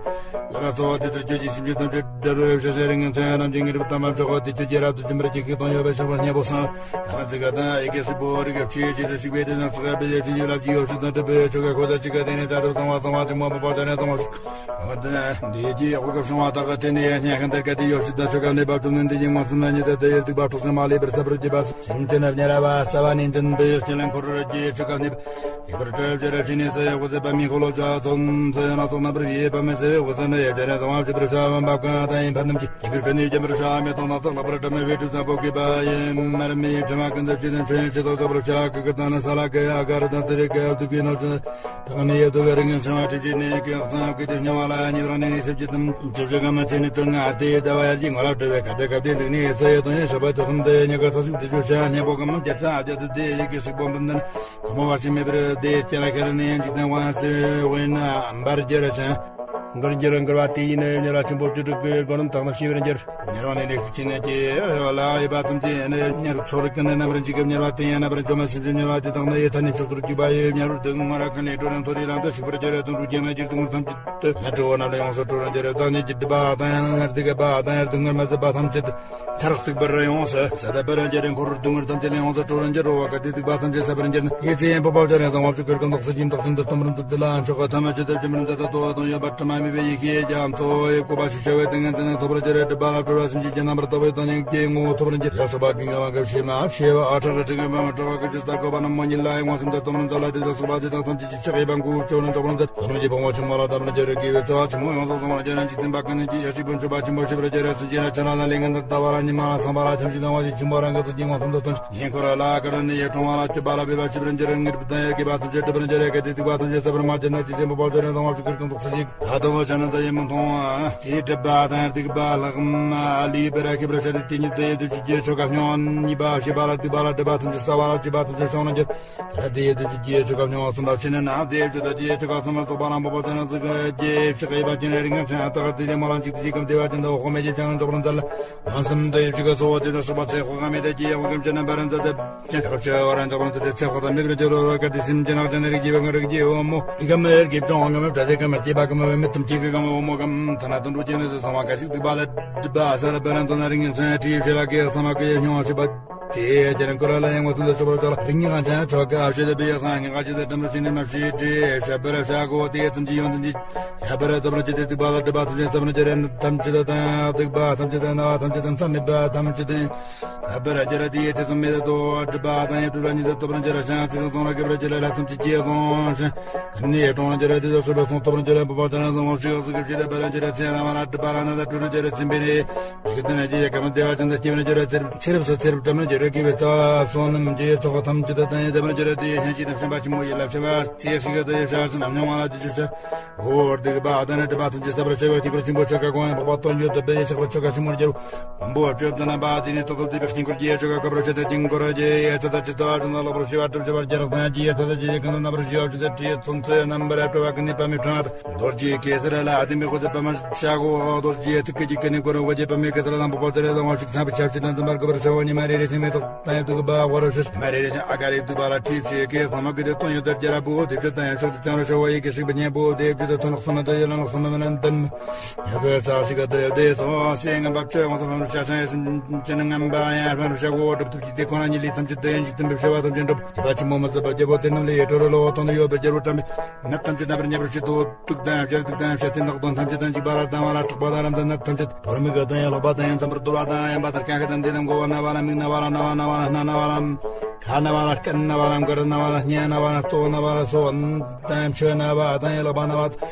ལག་སོ་དེ་ལྟར་ཁྱོད་ཀྱི་སེམས་ཅན་ཐམས་ཅད་དགྲ་རུ་ཡོད་ཤ་ཤ་རིང་ངེ་ཚང་ཡ་རྣམས་ཀྱི་ངེ་རབ་དམ་པ་མཆོག་གོ་དེ་ཁྱོད་ཀྱི་རབ་ཏུ་འབྱིན་པར་བགྱི་ཁུག་དང་ཡོད་པའི་ཞགས་པ་སྙན་པོ་སང་། ད་ཚིག་ག་དང་ཨེ་ཀེ་སི་པོ་རིག་ག་ཕྱི་ཡོད་ཅེས་སུ་ཞིག་པའི་དེ་ན་ཚིག་ག་པའི་ཡོད་ཅིག་ཡོད་ལབ་ཀྱི་ཡོད་ཤུགས་དང་གྲུབ་པའི་ཆོ་ག་ཁོ་ད་ཅིག་ག་དེ་ནས་ད་དུ་ཚང་བ་ཚང་བ་ཅིག་མ་པོ་པ་ད་ནས་ཚང་བ་ཞིག་འདི་ཡི་གི་ཡག་པོ་སྐབས་བྱུང་བ་དག་གི་དེ་ནས་ཡང་སྙན་ཁན་དར་ག་དེ་ཡོད་ཤུགས་དང་ཆོ་ག་གནས་པ་བཅོམ་ནས་འདི་ཡི་ངོ་སུམ་ན་ཉི་ད་དེ་ཡོད་སྡིག་པ་འཕྲོག་ཅིང་མ་ལུས་པར་ཚབ་པར་བགྱིད་པ། སེམས་ཅན་རབ་དམྱལ་བ་རྩ་བ་ནས་འདྲེན་པའི་སྤྱན་ལ་འཁོར་རྒྱལ་ཆོ་ག་གནས་པ། དེ་འཁོར་སྤྲུལ་བྱེད་རབ་ཕྱི་ནས་སུ་ཡག་པོ་ཟད་པ་མི་འཁོར་ལོ་བྱ་ཚོམ་སུ་ཡང་སྣ་ཚོགས་རྣམ་པར་ཡེ་བ་མེད་སུ་ཡག་པོ་ཟད་ན་ཡ་བྱ་ར་ཚང་བ་བྱེད་པར་བྱ་བ་འབབ་གང་དང་ཡིན་ཕ་རྣམས་ཀྱི། དེ་འཁོར་ཀུན་ནས་བརྒྱན་པར་བྱ་མེ་ཏོག་སྣ་ཚོགས་ལག་པར་བཀྲམ་མའི་བཻ་ཌཱུརྱ་བཟང་པོ་བཀོད་པ་ཡི་མར་མེ་ཡི་དྲི་མ་ཀུན་ཏུ་སྤྱི་དང་ཆོས་དབྱིངས་ཆོས་ཐོག་རྫོགས་པར་བྱ། གུ་གུ་ཏ་ན་ས་ལ་ཀ་ཡ་ཨ་ག་རུ་དང་ཏི་རི་ཀ་ཡ་བདུག་གི་ནོར་ཅན་དང་ནི་ཡ་དུ་ག་རི་ངན་ཆང་བ་ཁྲི་ཆི་ནི་ཀི་ཡག་ཚང་ཡག་གི་དེ་སྨྱོ་བ་ལ་ཡ་ཉེ་བར་ནི་ནི་སེབ་ཀྱི་དམ་ཆུ་བཞི་ག་མ་ཚེ་ནི་ཅོ་ན་ཨ་ཏི་ཡི་ཟླ་བ་ཡར་གྱི་ངོ་ལ་སྤྲོ་བའི་ཁ་ཏེ་ཁ་ཏེ་འདུག་ནི་ཡེ་ས་ཡོད་དོན་ཡེ་ཞོགས་པ་ཏི་སམ་ཏི་ཡ་ཉེ་ག་ཚ་ཞུགས་ཏི་ཆུ་ཤ་ཉེ་པོ་ག་མ་རྒྱབ་ཚ་ཨ་རྒྱ་དུ་ཏི་ཡེ་གི་སིག་པོ་འབུམ་ནི་ཚ་མོ་བ་ཞིག་མེད་པར་ཏི་ཡེ་སྐྱེ་ལ་ཁེ་ར་ནི་ཡང་འཇིག་རྟེན་དབང་སི་ཝེ་ན་འབར་རྒྱ་ར་ཤ། མགུར་འགྱུར་མགུར་བ་དེ་ཡིས་ནི་དམྱལ་བ་ཆེན་པོ་བཅུ་དྲུག་གི་སྒོ་རྣམས་དག་ནི་ཞི་བར་འགྱུར། དམྱལ་བ་ནི་ནི་ཤུགས་ཆེན་ནི་སྐྱེ་བ་ལ་ཡོད་པ་ཐམས་ཅད་ནི་དམྱལ་ཚོར་ཀུན་ནི་རྣམ་པར་འཇིག་གི་དམྱལ་བ་དེ་ཡང་རྣམ་པར་འཇོམས་པ་སེམས་ཅན་དམྱལ་བ་དེ་དག་ནི་ཡེ་ཐ་ནི་ཕྱོགས་སུ་རྒྱུག་པ་ཡི་དམྱལ་བར་སྡུག་བསྔལ་ར་ཀུན་ནས་སྒྲོལ་ལམ་མཐོ་རིས་ལམ་དུ་ཞུགས་པར་འགྱུར་ར་དོན་དུ་རྒྱལ་ན་འགྱུར་དུ་ངུར་ཐམས་ཅད་དུ་ནི་ཁྲོ་བོ་རྣམས་ལ་ཡོངས་སུ་སྤྲོ་རུ་འགྱུར་ར་བདག་ཉིད་ཀྱི་སྒྲིབ་པ་དང་ཡང་ན་སྡིག་པ་དང་ཡང་སྡུག་བསྔལ་མ་ཟད་པ་ཐམས་ཅད་མཐར་ཐུག་པར་ཡོངས་སུ་ཟད་པར་འགྱུར་ར་འཁོར་བར་སྡུག་བསྔལ་ཐམས་ཅད་ལས་ཡོངས་སུ་སྤྲོ་རུ་འགྱུར་རོ། བ་ག་དེ་སྡིག་པ་ཐམས་ཅད་ཟད་པར་འགྱུར་ན་ཡེ་ཚེ་ཡན་པོ་བབ་ཅན་རེ་དང་བབ་ཅིག་གིར་ཀུན་ལོག་སུ་སྦྱིན་བདག་ཅན་དུ་སྟོན་པར་འདོད་དེ་ལ་མཆོག་ག་ཐ་མ་ཅི་ལྟར་ཅི་མིན་ད་ལྟ་དོ་བ་དང་ཡོད་པ་དྲི་མ་མེད་པའི་ཡེ་ཤེས་རྒྱ་མཚོ་ཡི་བཀོད་པ་ཞིག་བྱ་བའི་ཏིང་ངེ་འཛིན་ནི་ཐོབ་པར་འགྱུར་རེ་སྒྲིབ་པ་ལ་སྤྲོ་བ་སེམས་ཀྱི་རྒྱན་རྣམ་པར་དག་པའི་དོན་ཡོད་ཀྱི་ངོ་བོ་ཐོབ་པར་འགྱུར་ཡང་སོགས་པ་ཀུན་གྱི་དབང་གིས་ཕྱེ་མ་ཕྱེ་བ་ཨ་ཁྲག་རི་ཁྲི་གི་མ་མ་ཁྲ་བ་ཀུན་གྱི་ས་བཀོད་པ་རྣམས་མོ་ཉིད་ལ་ཡང་ངོ་སེམས་དང་སྟོང་རུང་ཙ་ལ་དེ་དག་སོགས་པ་དེ་དག་ཐམས་ཅད་ཀྱི་ཕྱག་གི་བང་ཁུ་ཆོ་རུང་ཆོག་པར་མཛད་ས་རུང་གི་བང་བ་ཆུང་མ་ལ་བཏབ་པར་འགྱུར། དགེ་བའི་རྩ་བ་ཆེན་མོ་ཡོངས་སུ་བཟུང་བ་རྒྱ་རང་འཇིག་རྟེན་པ་ཀུན་ནས་ཀྱི་ཡེ་ཤེས་ཀུན་སྤྱོད་པ་ཆེན་པོ་ཞེས་པར་རྒྱ་རང་སུ་རྒྱ་རང་ཆ་ལ་ལ་ལས་ངན་དང་ལྟ་བ་ལ་ཉི་མ་ལ་ཚངས་པ་ལ་ཆམ་ཞིང་དང་བ་ཞིག་ཆུང་བ་རང་གི་ཚུལ་གྱི་ངོ་སུམ་དུ་སྟོན་ཞིང་ཁོ་ར་ལ་ཀ་ར་ནི་ཡེ་ཀྲོང་བ་ལ་སྤྱོད་པ་ལ་སྤེལ་བ་ཆེ་བར་འགྱུར་ངེས་པ་དང་ཡེ་དགེ་བ་ཐམས་ཅད་སྒྲུབ་པར་འགྱུར་གལ་ཏེ་སྡིག་པ་ཐམས་ཅད་བསགས་པར་མ་གྱུར་ན་དེ་ཚེ་འབོལ་པོ་ཆེ་རང་ཚང་བ་ཞིག་གིས་ཀུན་རྟོག་སུ་ཞིག་ད་དུ་བ་ཆ་ན་ད་ཡེ་མི་མཐོང་བ་དེའི་སྒྲིབ་པ་དང་སྡིག་པ་ལྷག་མ་ལུས་པར་ཤེས་པར་བྱ་སྟེ་དེ་ཉིད་དུ་ཡེ་དུ་ཅི་རྒྱས་ཆོ་ག་སྨྱོ་བ་གཉིས་པ་ཞེས་པ་ལ་སྡིག་པ་ལ་སྒྲིབ་པ་ཐམས་ཅད་བསགས་པ་ལ་སྤྱོད་པ་ཐམས་ཅད་སྤྱོད་ན་འགྱུར། ད་དེ་ཡེ་དུ་ཅི་རྒྱས་ཆོ་ག་སྨྱོ་བ་གསུམ་པ་ཕྱི་ནས་ན་དེ་ཡེ་ཆོ་ག་གསུམ་པ་རྟོགས་པ་རང་འབོལ་པོ་ཆེ་རང་ཚུགས་རྒྱས་ཕྱི་ཀ་ཡེ་བ་ཅན་རིང་ང་ཆ་ཏག་དེ་དེ་མ་རང་ཅིག་དེ་ཅིག་གམ་དེ་བ་ཅན་དུ་འོག་མེ་ཅན་ཅང་འཇོག་རུང་ཚལ། ལམ་གསུམ་དུ་ཡེ་ཤེས་ཀྱི་གཙོ་བོ་དེ་དང་སོགས་པ་ཚེ་དཔག་མེད་དེ་ཀྱི་ཡང་དགོས་ཀྱང་ཅི་ན་འབར་འཛད་དེ་ཅན་ཐག་ཆོད་བར་འཇོག་རུང་དེ་ཚེ་དཔག་ཏུ་མེད་པར་འགྱུར་རོ། ག་དེ་སེམས་ཅན་ནག་ཅན་རིགས་ཀྱི་བ་ང་རིགས་ཀྱི་འོ་མོ་ཡི་གམ་རིགས་ཀྱི་བྱུང་བ་ངམ་བྲ་ཟེ་གམ་སྐྱེས་པ་གམ་བུད་མེད་དམ་སྐྱེས་ཀྱི་གམ་འོ་མོ་གམ་ཐ་ན་དུད་འགྲོ་ཅན་ནི་སུ་ཚང་བ་ག་ཞིག་སྡིག་པ་ལ་སྒྲིབ་པ་ས་ལ་འབར་འཛད་ན་རིང་ངེ་ཚང་ཡ་ཁྲིད་ཡོད་ཤེས་ལ་གེ་ཚང་མ་གི་ཡ་སྨྱོ་བ་ཞིག་པ། དེ་ཡང་ཁྱེད་རང་ཀུ་ར་ལ་ཡང་ངོ་ཚུལ་འདི་ཆོག་པར་ཆོག་ལ་རིགས་ངེས་གང་ཆ་ཆོག་གི་ཨ་ཕྱི་དེ་བི་ཡག་སང་ངེས་གང་ཆི་དེ་དམ་ར་ཤི་ནི་མ་ཕྱི་དྲི་ཤ་བི་ར་ཤ་གོ་དེ་ཐམས་ཅད་ཡོང་དུ་འདི་ཤ་བི་ར་དམ་ར་ཅི་དེ་སྡིག་པ་ལ་སྒྲིབ་པ་ཐམས་ཅད་དམ་ར་ཅི་ར་ཐམས་ཅད་དང་སྡིག་པ་ཐམས་ཅད་དང་ན་བ་ཐམས་ཅད་དང་མཚམས་མེད་པ་ཐམས་ཅད་དང་ཤ་བི་ར་ཅི་ར་དེ་ཡེ་དེ་ཚོ་མེད་དོ་སྒྲིབ་པ་དང་ཡེ་སྒྲིབ་ར་ཉིད་དུ་སྟོབས་ར་ཅི་ར་ཤ་ཚིག་སོང་ར་གི་བི་ར་ཅི་ར་ལ་ཐམས་ཅད་ཀྱི་སོང་ཤ་ག་ནི་ཡེ་གྲོང་ར་ཅི་ར་དེ་ཚོ་སོ་པ་སོང་སྟོབས་ར་ཅི་ར་བུ་པ་ཅི་ར་སོང་ཤི་ག་སུ་གི་ཕྱི་དེ་བི་ར་ཅི་ར་ཚེ་ན་བ་ར་སྒྲིབ་པ་ར་ན་ད་སྒྲིབ་ར་ཅི་ར་ཚིམ་པའི་རེ། ཇི་ལྟར་ན་ཇི་ཡ་གམ་བདེ་བ་ཅན་དང་སྐྱེ་བ་ན་ཇི་ར་ཚེ་རབས་ཚེ་རབས་ཚེ་རབས་བཀྲམ་ན་ཇི་ར་དགེ་བའི་རྩ་བ་བསོད་ནམས་ཀྱི་ཚོགས་ཐམས་ཅད་དང་ཡེ་དམ་ན་ཇི་ར་དེ་ཡེ་སྙན་ཞིག་དང་བྱམས་པ་ཆེན་པོ་ཡི་ལ་ཕྱི་བ་ཚེ་ཤི་ག་དེ་ཡེ་ཤ་ཟིན་ཨམ་ཉང་བ་ལ་དེ་ཆུ་ཤ་འོར་སྡིག་པ་དང་ནི་སྒྲིབ་པ་ཐམས་ཅད་སེལ་བར་བྱེད་པའི་དཀྱིལ་འཁོར་ཆེན་པོ་ཆོ་ག་གོང་ཡང་འཕགས་པ་སྟོང་རྒྱུད་དུ་སྦས་ཆགས་པ་ཆོ་ག་ཆེན་མོར་གྱུར། དབང་པོ་བཅུ་དང་རྣམ་པ་དེ་ནི་ཏག་ཏག་དེ་བའི་དཀྱིལ་འཁོར་གྱི་ཆོ་ག་སྐབས་ར་ཆེ་དང་དཀྱིལ་འཁོར་རྒྱས་ཆོ་ག་སྐབས་ར་ཆེ་དང་ཅི་ལྟ་བ་ཅི་ན་ལོག་པར་ཤེས་པ་སྒྲུབ་བྱེད་པ་རྒྱ་རག་དང་རྒྱས་ཐ་དང་རྒྱས་ཀུན་ཏུ་རྣམ་པར་ཤེས་པ་བཅུ་དང་ཁྲི་ཚོན་ཚོད་རྣམ་པར་སྤྲོ་བ་ཀུན་ནས་པདྨའི་ཕྲེང་བ་རྡོ་རྗེའི་གེ་སར་ལ་ལྡན་པའི་འོད་ཟེར་པདྨ་ཤ་གོ་རྡོ་རྗེའི་ཐུགས་ཀྱི་ཀུན་ནས་བསྐོར་འོད་ཀྱི་པདྨའི་གེ་སར་དང་འཕགས་པ་ཙི་རི་དང་དབང་ཕྱུག་ཚངས་པའི་ཆར་ཆུ་དང་འཛུམ་པར་བཀོད་པར་བྱ་བ་ཉི་མ་རེ་རེ་བཞིན་མེ་ཏོག་དང་ཡང་དུ་གུ་པ་དབའ་རུ་ཞེས་ཉི་མ་རེ་རེ་བཞིན་ཨ་ག་རེ་དུ་བ་ལ་ཁྲིད་ཕྱི་གེ་ཚང་མ་ཀི་དེ་སྟོན་ཡོད་དར་རྒྱ་ར་བུ་དེ་བྱོད་དང་ཡང་ཕྱོགས་དེ་ཚང་རུ་ཤོ་བ་ཡི་གེ་ཞིག་པ་ཉན་པོ་དེ་བྱོད་དུ་ཐོན་ལོག་སོང་ན་དུ་ཡོད་ལ་ལོག་སོང་ན་མི་ལན་དམ་ཡོད་གི་ས་ཞིག་ག་དུ་ཡོད་དེ་སོ་སེ་ངན་པ་བྱོད་འོང་སོང་ཕམ་ཤ་ཤ་ཡ་སེམས་ཅན་ངན་པ་ཡང་ཕམ་ཤ་གོ་སྒྲུབ་ཐུབ་ཀྱི་དེ་ཁོ་ན་ཉིད་ལས་ཐམས་ཅད་དུ་ཡོན་ཅིག་དམ་པའི་བྱ་བ་ཐམས་ཅད་འགྲུབ། བྱེད་པ་ཆེན་པོ་མི་བཟད་པ་རྒྱལ་པོ་དེ་རྣམས་ལ་ཡེ་གྲོལ་ལོ་དང་ནི་ཡོད་པའི་རྒྱལ་པོ་བཀྲམ་པའི་ནད་ཐམས་ཅད་དམ་པར་ཉེ་བར་བྱེད་དོ། དུག་དང་ཡང་བྱེད་དུག་དང་ཡང་བྱེད་དེ་ནག་དང་ཐམས་ཅད་དང་འཇིགས་པ་ར་དང་བ་ར་དྲག་པ་དང་རམ་དང་ནད་ཐམས་ཅད་བོར་མི་དགའ་དང་ཡང་ལོག་པ་དང་ཡང་འཛམ་བུར་དུ་བ་དང་ཡང་པ་དར་ཀ་ཁ་དང་དེ་དང་མགོ་བ་ན་བ་ར་མིག་ན་བ་ར་ན་བ་ན་བ་ར་སྣ་ན་བ་ར་ཁ་ན་བ་ར་སྐད་ན་བ་ར་མགར་ན་བ་ར་སྙན་ན་བ་ར་ལྟོ་ན་བ་ར་སོ་དང་ཡང་མཆུ་ན་བ་དང་ཡང་ལག་པ་ན་བ་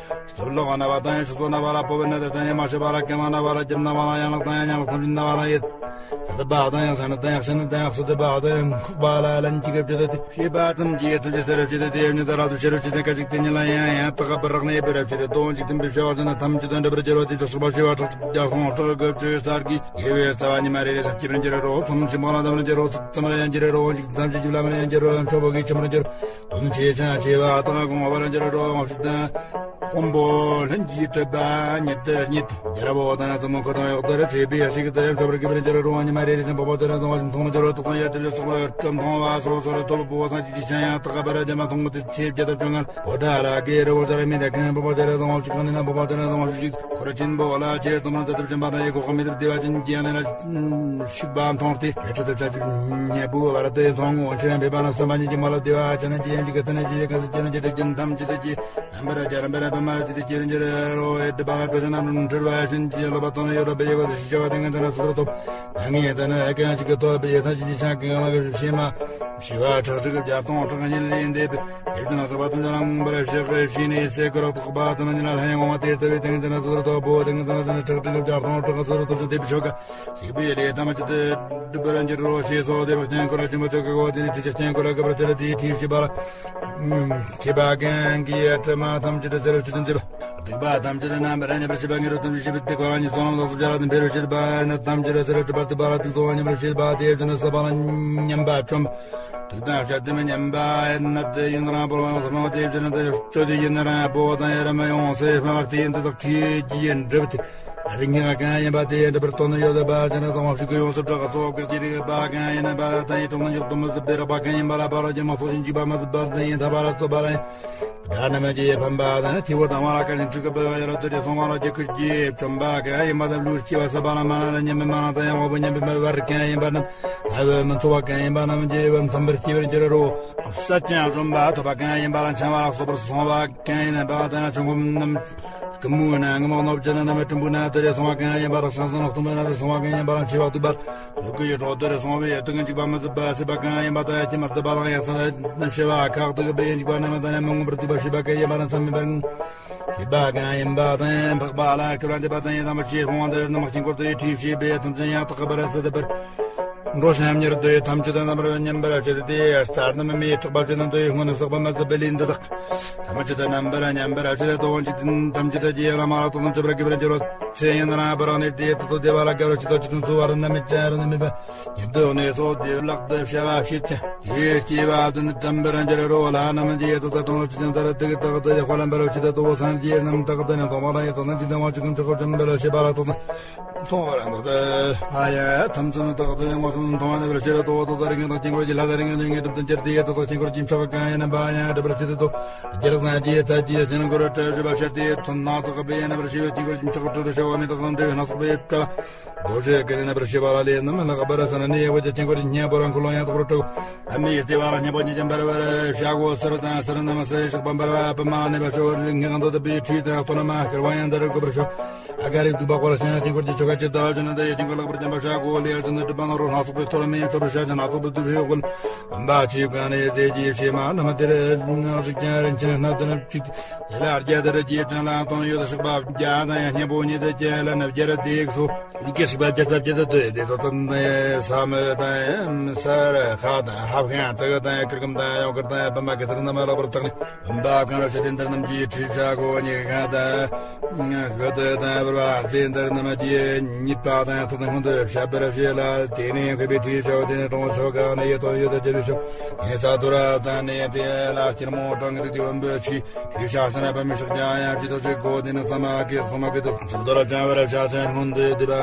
སྟོབས་ལོག་ན་བ་དང་ཡང་ཤུ་སོ་ན་བ་ར་པོ་བེ་ན་དེ་དང་ཡང་མ་ཤ་བ་ར་ཀེ་མ་ན་བ་ར་རྒྱབ་ན་བ་ར་ཡང་ལག་དང་ཡང་ཡང་ལག་ཐམས་ཅད་ན་བ་ར་ཡེ། ས་ཏི་པ་དང་ཡང་ས་ན་དང་ཡང་ཤ་ན་དང་ཡང་སུ་ཏི་པ་དང་ཡང་ཁུག་པ་ལ་ལན་ཅི་གབ་ཅི་ཏི་ཤེས་པ་ཙམ་གྱིས་ཐམས་ཅད་ཟེར་རབ་ཅི་ཏི་དེ་ཡང་ཉི་ད་ར་དུ་ཤེས་རབ་ཅི་ཏི་ཀ་ཅིག་དེ་ཉི་ལ་ཡང་ཡང་ཏི་ཀ་པ་རག་ནས་པེ་རབ་ཅི་ཏི་དོན་ཅིག་དམ་པའི་བྱ་བ་ཟེར་ན་ཐམས་ཅད་དང་འདྲ་བར་སྦྱར་བ་དེ་ཚོ་སོགས་པ་ཤེས་པ་ཁྲག་རྒྱ་སོང་ཁྲག་གབ་ཅི་སར་གྱི་དགེ་བའི་རྩ་བ་ཉི་མ་རེ་རེ་ས་སྐྱིད་པར་འགྱུར་རོ། ཚོམ་ཆེན་པོ་ལ་དམ་ར་འགྱུར་རོ། ཚིག་ཙམ་ལ་ཡང་འགྱུར་རོ། ཅིག་ཙམ་ཞིག་ལ་མ་ཡང་འགྱུར་རོ། ཡང་ཆོག་པོ་གི་ཆེན་པོར་འགྱུར་རོ། དོན་ཆེ་ཆུང་ཆེ་བ་ཏི་ཀ་གོང་བ་ར་འགྱུར་རོ། དམ་ཞིག་དང་དཔོན་པོ་ལྷན་གྱིས་གྲུབ་པ་ཉིད་དུ་ཉིད་དུ་རྒྱལ་པོ་དང་ན་ཙམ་མོ་ཁོ་དང་ཡོག་ཏུ་ར་བྱེད་པའི་ཡ་ཞིག་ཏུ་ཡང་ཆོག་པར་གི་པར་འགྱུར་རོ། ཉི་མ་རེ་རེ་བཞིན་པོ་པོ་དེ་ར་ཚང་བ་བཞིན་མཐོང་མི་འགྱུར་རོ། ཐོག་ཡ་དེ་ལས་སོགས་པ་ཀྲམ་མཐོང་བ་སོ་སོ་ར་ཐོབ་པོ་སང་ཅི་ཅི་ཆ་ཡང་ཏི་ཀ་པ་ར་རྒྱ་མ་མཐོང་མི་དེ་ཆེ་བརྒྱ་དང་བཅོ་ལྔ་པོ་ཏྲ་ལ་གེ་རི་བོ་ས་ར་མི་དེ་ཁན་པོ་པོ་དེ་ར་ཚང་བ་ཞིག་གང་ནི་ན་པོ་པོ་དེ་ར་ཚང་བ་ཞིག་ཅིག་ཁོ་ར་ཆེན་པོ་ལ་ཆེ་དུམ་ར་དེ་དུ་ཆེན་པ་དང་ཡེ་གོ་ཁ་མི་དུ་བདེ་བ་ཅན་གྱི་ཡང་ན་ར་ཤུག་པ་མཐོང་སྟེ་བེ་ཁྲི་དུ་ཆ་ཅིག་ཉེ་བུ་བ་ར་དེ་མཐོང་ངོ་ཆེན་པེ་པ་ན་སོ་མ་ཉི་ཀྱི་མ་ལ་བདེ་བ་ཅན་གྱི་ཡང་ཅིག་གི་ཐ་ན་ཅི་ཡེ་ག་ས་ཅི་ན་ཅི་དུ་ཅན་ཐམས་ཅི་དུ་ཅི། རྣམ་པར་རྒྱལ་རྣམ་པར་རབ་མ་རབ་ཅི་སྟེ་སྐྱེ་རུ་འགྱུར་རོ། ཨེ་ཏི་པ་ལ་སྤྲོ་ཞིང་རྣམ་རུམ་འཁྲུལ་བ་ཤིན་ཅི་ལོ་པ་དང་ཡོ་རོ་པ་ཡེ་བ་ཞི་བ་དེ་ངན་ཙ་ན་སོ་རོ་ཐོབ། ང་ངེ་ཙ་ན་ཨེ་ཀ་ཞིག་གི་ཐོབ་པ་ཡེ་ས་ཅི་ཅི་ཆ་གི་ང་ལ་གི་ཤེས་མ་ཤི་བ་ཁྲག་ཁྲིག་གི་བརྒྱ་སྟོང་ཁྲག་ཉིད་ལས་འདས་པའི་ཡེ་ཏི་ན་སོ་པ་དང་རྣམ་པར་ཤེས་ཀི་ཤི་ནས་སེ་ཀི་རོག་ཐོག་པ་དང་ཉི་ལ་ལྷ་ཡང་འོང་བ་དེ་ལྟ་བུའི་དེ་ངན་ཙ་ན་སོ་རོ་ཐོབ་པོ་དེ་ངན་ཙ་ན་ཁྲག་ཁྲིག་གི་བརྒྱ་སྟོང་ཁྲག་གི་སོ་རོ་ཐོབ་ཅིང་དེ་བི་ཆོ་ག་ཞིག་པའི་ལས་ཐམས་ཅད་དུ་སྒྲུབ་པར་འགྱུར་རོ། ཞེས་སོགས་དེ་བ་སྟེང་ཁོ་ར་ཆེན་པོ་ཆོ་ག་གོ་དེ་ནི་ཁྲི་ཆ་སྟེང་ཁོ་ར་ག་པར་དེ་ལ་དེའི་ཁྲིའི་ཤི་བ་ལ། མཁས་པ་གང་གིས་དྲི་མ་ཐམས་ཅད་ཟེར་ཆུ་ཚན་འདེབས། སྡིག་པ་ཐམས་ཅད་རྣམ་པར་ཉམས་པར་བྱེད་པ་ཉེ་རུ་ཐམས་ཅད་ཞི་བའི་སྡིག་པ་ཉེས་སོང་ལམ་སོགས་སུ་སྦྱར་བ་དང་འཕེལ་རུ་བྱེད་པ་ནི་ཐམས་ཅད་ཟེར་སྒྲིབ་པ་སྡིག་པ་ལ་སྡིག་ཏོ་ཉམས་པར་བྱེད་པ་དེ་ཡང་ན་ས་བ་ལ་ཉམས་པ་བཅོམ་པ། སྡིག་དང་བཤགས་ཏེ་མི་ཉམས་པ་ནད་དེ་ཡུན་རིང་པོར་ཡོངས་སུ་སྨྲ་བ་དེ་བཞིན་དུ་སྤྱོད་དེ་ཡུན་རིང་པོ་དང་ཡ་ར་མ་ཡོངས་སུ་སྨྲ་བར་དེ་ཡིན་དུ་དག་ཁྲིད་ཀྱི་ཡིན་འགྲུབ་སྟེ། རིགས་ངན་གང་ཡིན་པ་དེ་འགྲུབ་པར་དོན་ཡོད་པ་ཅན་དང་དབང་ཕྱུག་གི་ཡོངས་སུ་གྲགས་སོགས་ཀྱི་རིགས་པ་གང་ཡིན་པ་དང་ཡི་དོན་ལ་འཇུག་ཏུ་མི་བཟོད་པའི་རགས་པ་གང་ཡིན་པ་ལ་ཕ་རོལ་ཏུ་མ་སོགས་ཤིང་འཇིགས་པ་མི་བཟོད་པ་དང་ཡི་ཐ་པ་ལ་སོགས་པ་ལ་ཡང་། དགྲ་རྣམས་ཀྱི་ཕམ་པ་དང་ཐེའུ་དང་བ་ལ་ཀ་ཞིང་འཁྲུག་གི་པའི་བ་ཡ་ར་ཏུ་རེ་སོང་བ་ལ་རྒྱ་ཁུར་གྱི་བཅོམ་པ་གང་ཡིན་པ་དང་བློས་སྐྱེ་བ་ས་པ་ལ་མ་ན་ལ་ཉམས་པའི་མ་ན་དང་ཡང་དབང་པོ་ཉམས་པའི་མ་བར་གང་ཡིན་པ་རྣམས་ལྷ་བོའི་མི་ཚོགས་པ་གང་ཡིན་པ་རྣམས་ཀྱི་བ་འཐམ་པར་སྐྱེ་བར་འགྱུར་རོ། ས་ཅན་གཞོན་པ་ཐོབ་པ་གང་ཡིན་པ་ལ་འཆང་བ་ལ་སོགས་པར་སོང་བ་གང་ཡིན་པ་དང་ཆོས་འཁོར་རྣམས། སྐུ་མོའི་ནང་ངམ་གནོད་སྦྱིན་རྣམས་སྤྲིན་པོའི་ནང་དུ་རེ་སོང་བ་གང་ཡིན་པ་དང་ཤིང་བཟའ་ནགས་གཏུམ་པོའི་ནང་དུ་སོང་བ་གང་ཡིན་པ་དང་མཆེ་བ་གཏུབ་པ་ལུག་གི་ཡུལ་གྲོགས་དུ་རེ་སོང་བའི་དུག་གི་འཇིགས་པ་མི་བཟོད་པ་སྲེད་པ་གང་ཡིན་པ་དང་ཡ་ཁྱི་མར་གཏུབ་པ་དང་ཡ་ས་ན་ཤི་བ་ཁག་ཏུ་གི་པའི་འཇིགས་པ་རྣམས་དང་ཡ་མི་མངོན་པར་གཏུབ་པ་ཤེས་པ་གང་ཡིན་པ་དང་མཚམས་མེད་པར། ཡིན་པ་གང་ཡིན་པ་དང་འཕགས་པ་ལ་སྐུར་བ་འདེབས་པ་དང་ཡི་དམ་པ་ཆོས་སྤོང་བ་འདིར་ནམ་དཀྱིལ་འཁོར་དུ་ཡི་ཁྲིད་བྱས་པའི་ཐམས་ཅད་ཡང་དག་པར་སད་པར་འགྲོ་ཞིང་ཉེར་བསྡུ་ཡི་ཐམས་ཅད་རྣམ་པར་མཉམ་པར་བྱེད་དེ། རྩ་རྣམས་མེ་དྲག་པ་ཅན་དུ་ཡི་སྔོ་ནི་བསགས་པ་མ་ཟད་པའི་ལས་འདི་དག་ཐམས་ཅད་རྣམ་པར་མཉམ་པར་བྱེད་དེ། དོ་འཇིག་རྟེན་ཐམས་ཅད་ཀྱི་ཡན་ལག་མ་ལག་ཏུ་ཐམས་ཅད་པར་གྱུར་པར་འགྱུར་བ་ཚེ་ཡང་ན་རང་པར་གནས་ཏེ་དུ་དུ་བདེ་བ་ལ་དགའ་བར་བྱེད་དོ། ཅི་དང་འཚོ་བ་རང་ན་མེད་ཅིང་རང་ན་མེད་པ། ཉིད་དུ་གནས་སོ་དེ་ལག་ཏུ་བྱ་བ་བྱེད་ཅིང་། དེའི་སྐྱེ་བ་དུ་ནི་དམ་པར་འགྱུར་རོ། ལྷ་རྣམས་ཀྱི་ཡུལ་དུ་དང་གྲོང་ཁྱེར་ཅན་ལྟར་དུག་དག་ཏུ་དཔལ་འབར་བ་ཇི་ལྟར་དུ་སངས་རྒྱས་རྣམས་དག་ཏུ་ནི་མཐོང་བ་དང་ཡི་དྭགས་རྣམས་ཀྱི་དང་བ་ཅི་ཀུན་ཆོག་གོ་ཅམ་འབར་བ་ཤེས་པ་ལ་དོགས་དང་མཐོང་བ་རང་དུ་ཨ་ཡ་ཐམས་ཅད་ནི་དག་ཏུ་ནི་ངོ་སུ་མཐོང་བ་ནི་བར་ཤེས་ལ་དོགས་དོགས་དང་རིང་དང་དཀྱིལ་འཁོར་གྱི་ལྷ་དང་རིང་དང་ངེས་གྲུབ་དང་འགྱུར་ཏེ་ཡི་དྭགས་དང་དཀྱིལ་འཁོར་གྱི་མཆོག་གང་ཡིན་ན་པ་ཡང་སྒྲུབ་པར་བྱེད་དོ། རྒྱལ་སངས་རྒྱས་ཚར་གྱི་ཡ་ཅན་འཁོར་བྲལ་བཞི་པ་ཤར་ཏེ་ཐོན་སྣ་ཚོགས་པའི་ཡན་པར་ཤེས་པའི་དཀྱིལ་འཁོར་གྱི་མཆོག་གྲུབ་ཏུ་ཤར་བ་མེ་དག་དང་འབྲེལ་བའི་སྣ་ཚོགས་པའི་བཀྲ། རྡོ་རྗེ་ཀུན་ལེན་པར་བྱེད་པ་ལ་ལས་རྣམས་ལྷག་པར་སོན་ནས་དབུས་ཀྱི་དཀྱིལ་འཁོར་གྱི་སྙིང་པོ་རང་འཁོར་ལོ་ཡང་དག་པར་གྲུབ། ཨ་མའི་ལྟེ་བ་ལ་སྙིང་པོ་ཉིད་ཀྱང་འབར་བར་བྱ་སྒོ་ཟེར་དང་ཟེར་རྣམས་སུ་ཞགས་པ་འབར་བ་པུ་མ་གནས་པ་ཤོར་ངེས་གང་དོ་དུ་པའི་ཁྲུས་དང་གཏོར་མ་བསྐུར་བ་ཡང་འདིར་དགོས་པར་ཤོག་ཨ་ག་རིག་འདུག་པ་སྐོར་ཞིང་དཀྱིལ་འཁོར་གྱི་ཆོ་ག་ཅི་ལྟར་བྱུང་ན་དེ་ཡི་དཀྱིལ་འཁོར་ལྷག་པར་བརྒྱན་པ་བྱ་སྒོ་ལེགས་བྱུང་ན་སྒྲུབ་པ་ནོར་རོ་སྣ་ཚོགས་པའི་གཏོར་མས་མཆོད་པར་བྱ་ཞིང་སྣ་ཚོགས་པའི་དུག་ཡོད་གོལ། འབའ་ཆིབས་གང་ནས་ཟས་ཀྱི་བྱེ་མ་རྣམས་དེར་རིགས་ཀྱང་རིན་ཆེན་སྣ་ཚོགས་ཅིག་ཡེ་ལ་རྒྱ་དར་རྒྱས་ཅན་ལ་སྟོང་ཡོད་ཤག་པ་བརྒྱ་དང་སྙིང་པོ་ཉིད་དུ་བརྒྱད་ལ་ནི་བརྒྱ་ར་བརྡེག་སོ། ཡི་གེ་ཤིག་པ་བརྒྱ་རྩ་བརྒྱད་དུ་བརྡེག་སོ། དང་དང་ས་མི་དང་ས་ར་ཁ་དང་ཧབ་ཁན་ཙི་གི་དང་ཀིར་ཀམ་དང་ཡོ་ཀར་དང་བུམ་པ་གི་ཚིག་རྣམས་ལྷག་པར་བརྟགས་ནས་བུམ་པ་གང་ར་ཤ་དེ་འདིར་རྣམས་ཀྱི་ཁྲུས་བྱ་སྒོ་ཉིད་ཁ་དང་ཤོ་དེ་དང་བུར་བ་དེ་འདིར་རྣམས་ཀྱི་ཉིད་པ་དང་ཐུགས་ཀུན་ཏུ་བཤད་པར་བྱེད་ལ། དེ་ནས་མཁས་པའི་ཁྲུས་བྱའོ། དེ་ནས་དྲང་ཆོག་གང་ནས་ཡོད་དོ་ཡོད་དོ་བརྒྱ་རུ་ཆོག་ངེས་ས་དུ་ར་དང་ནས་དེ་ལ་སྐྱེར་མོ་གྲང་གི་དུས་བུམ་པའི་ཆུས། ཤ་ས་ན་པ་མི་ཤོག་ཀྱང་ཡང་ཅི་ལྟར་ཞིག་གོ་དེ་ནི་ཚང་མ་གི་ཚང་མ་གི་དུ་ཚུགས་དོར་ཅང་བར་ཤ་ཆེན་སྔོན་དུ་དེ་པ་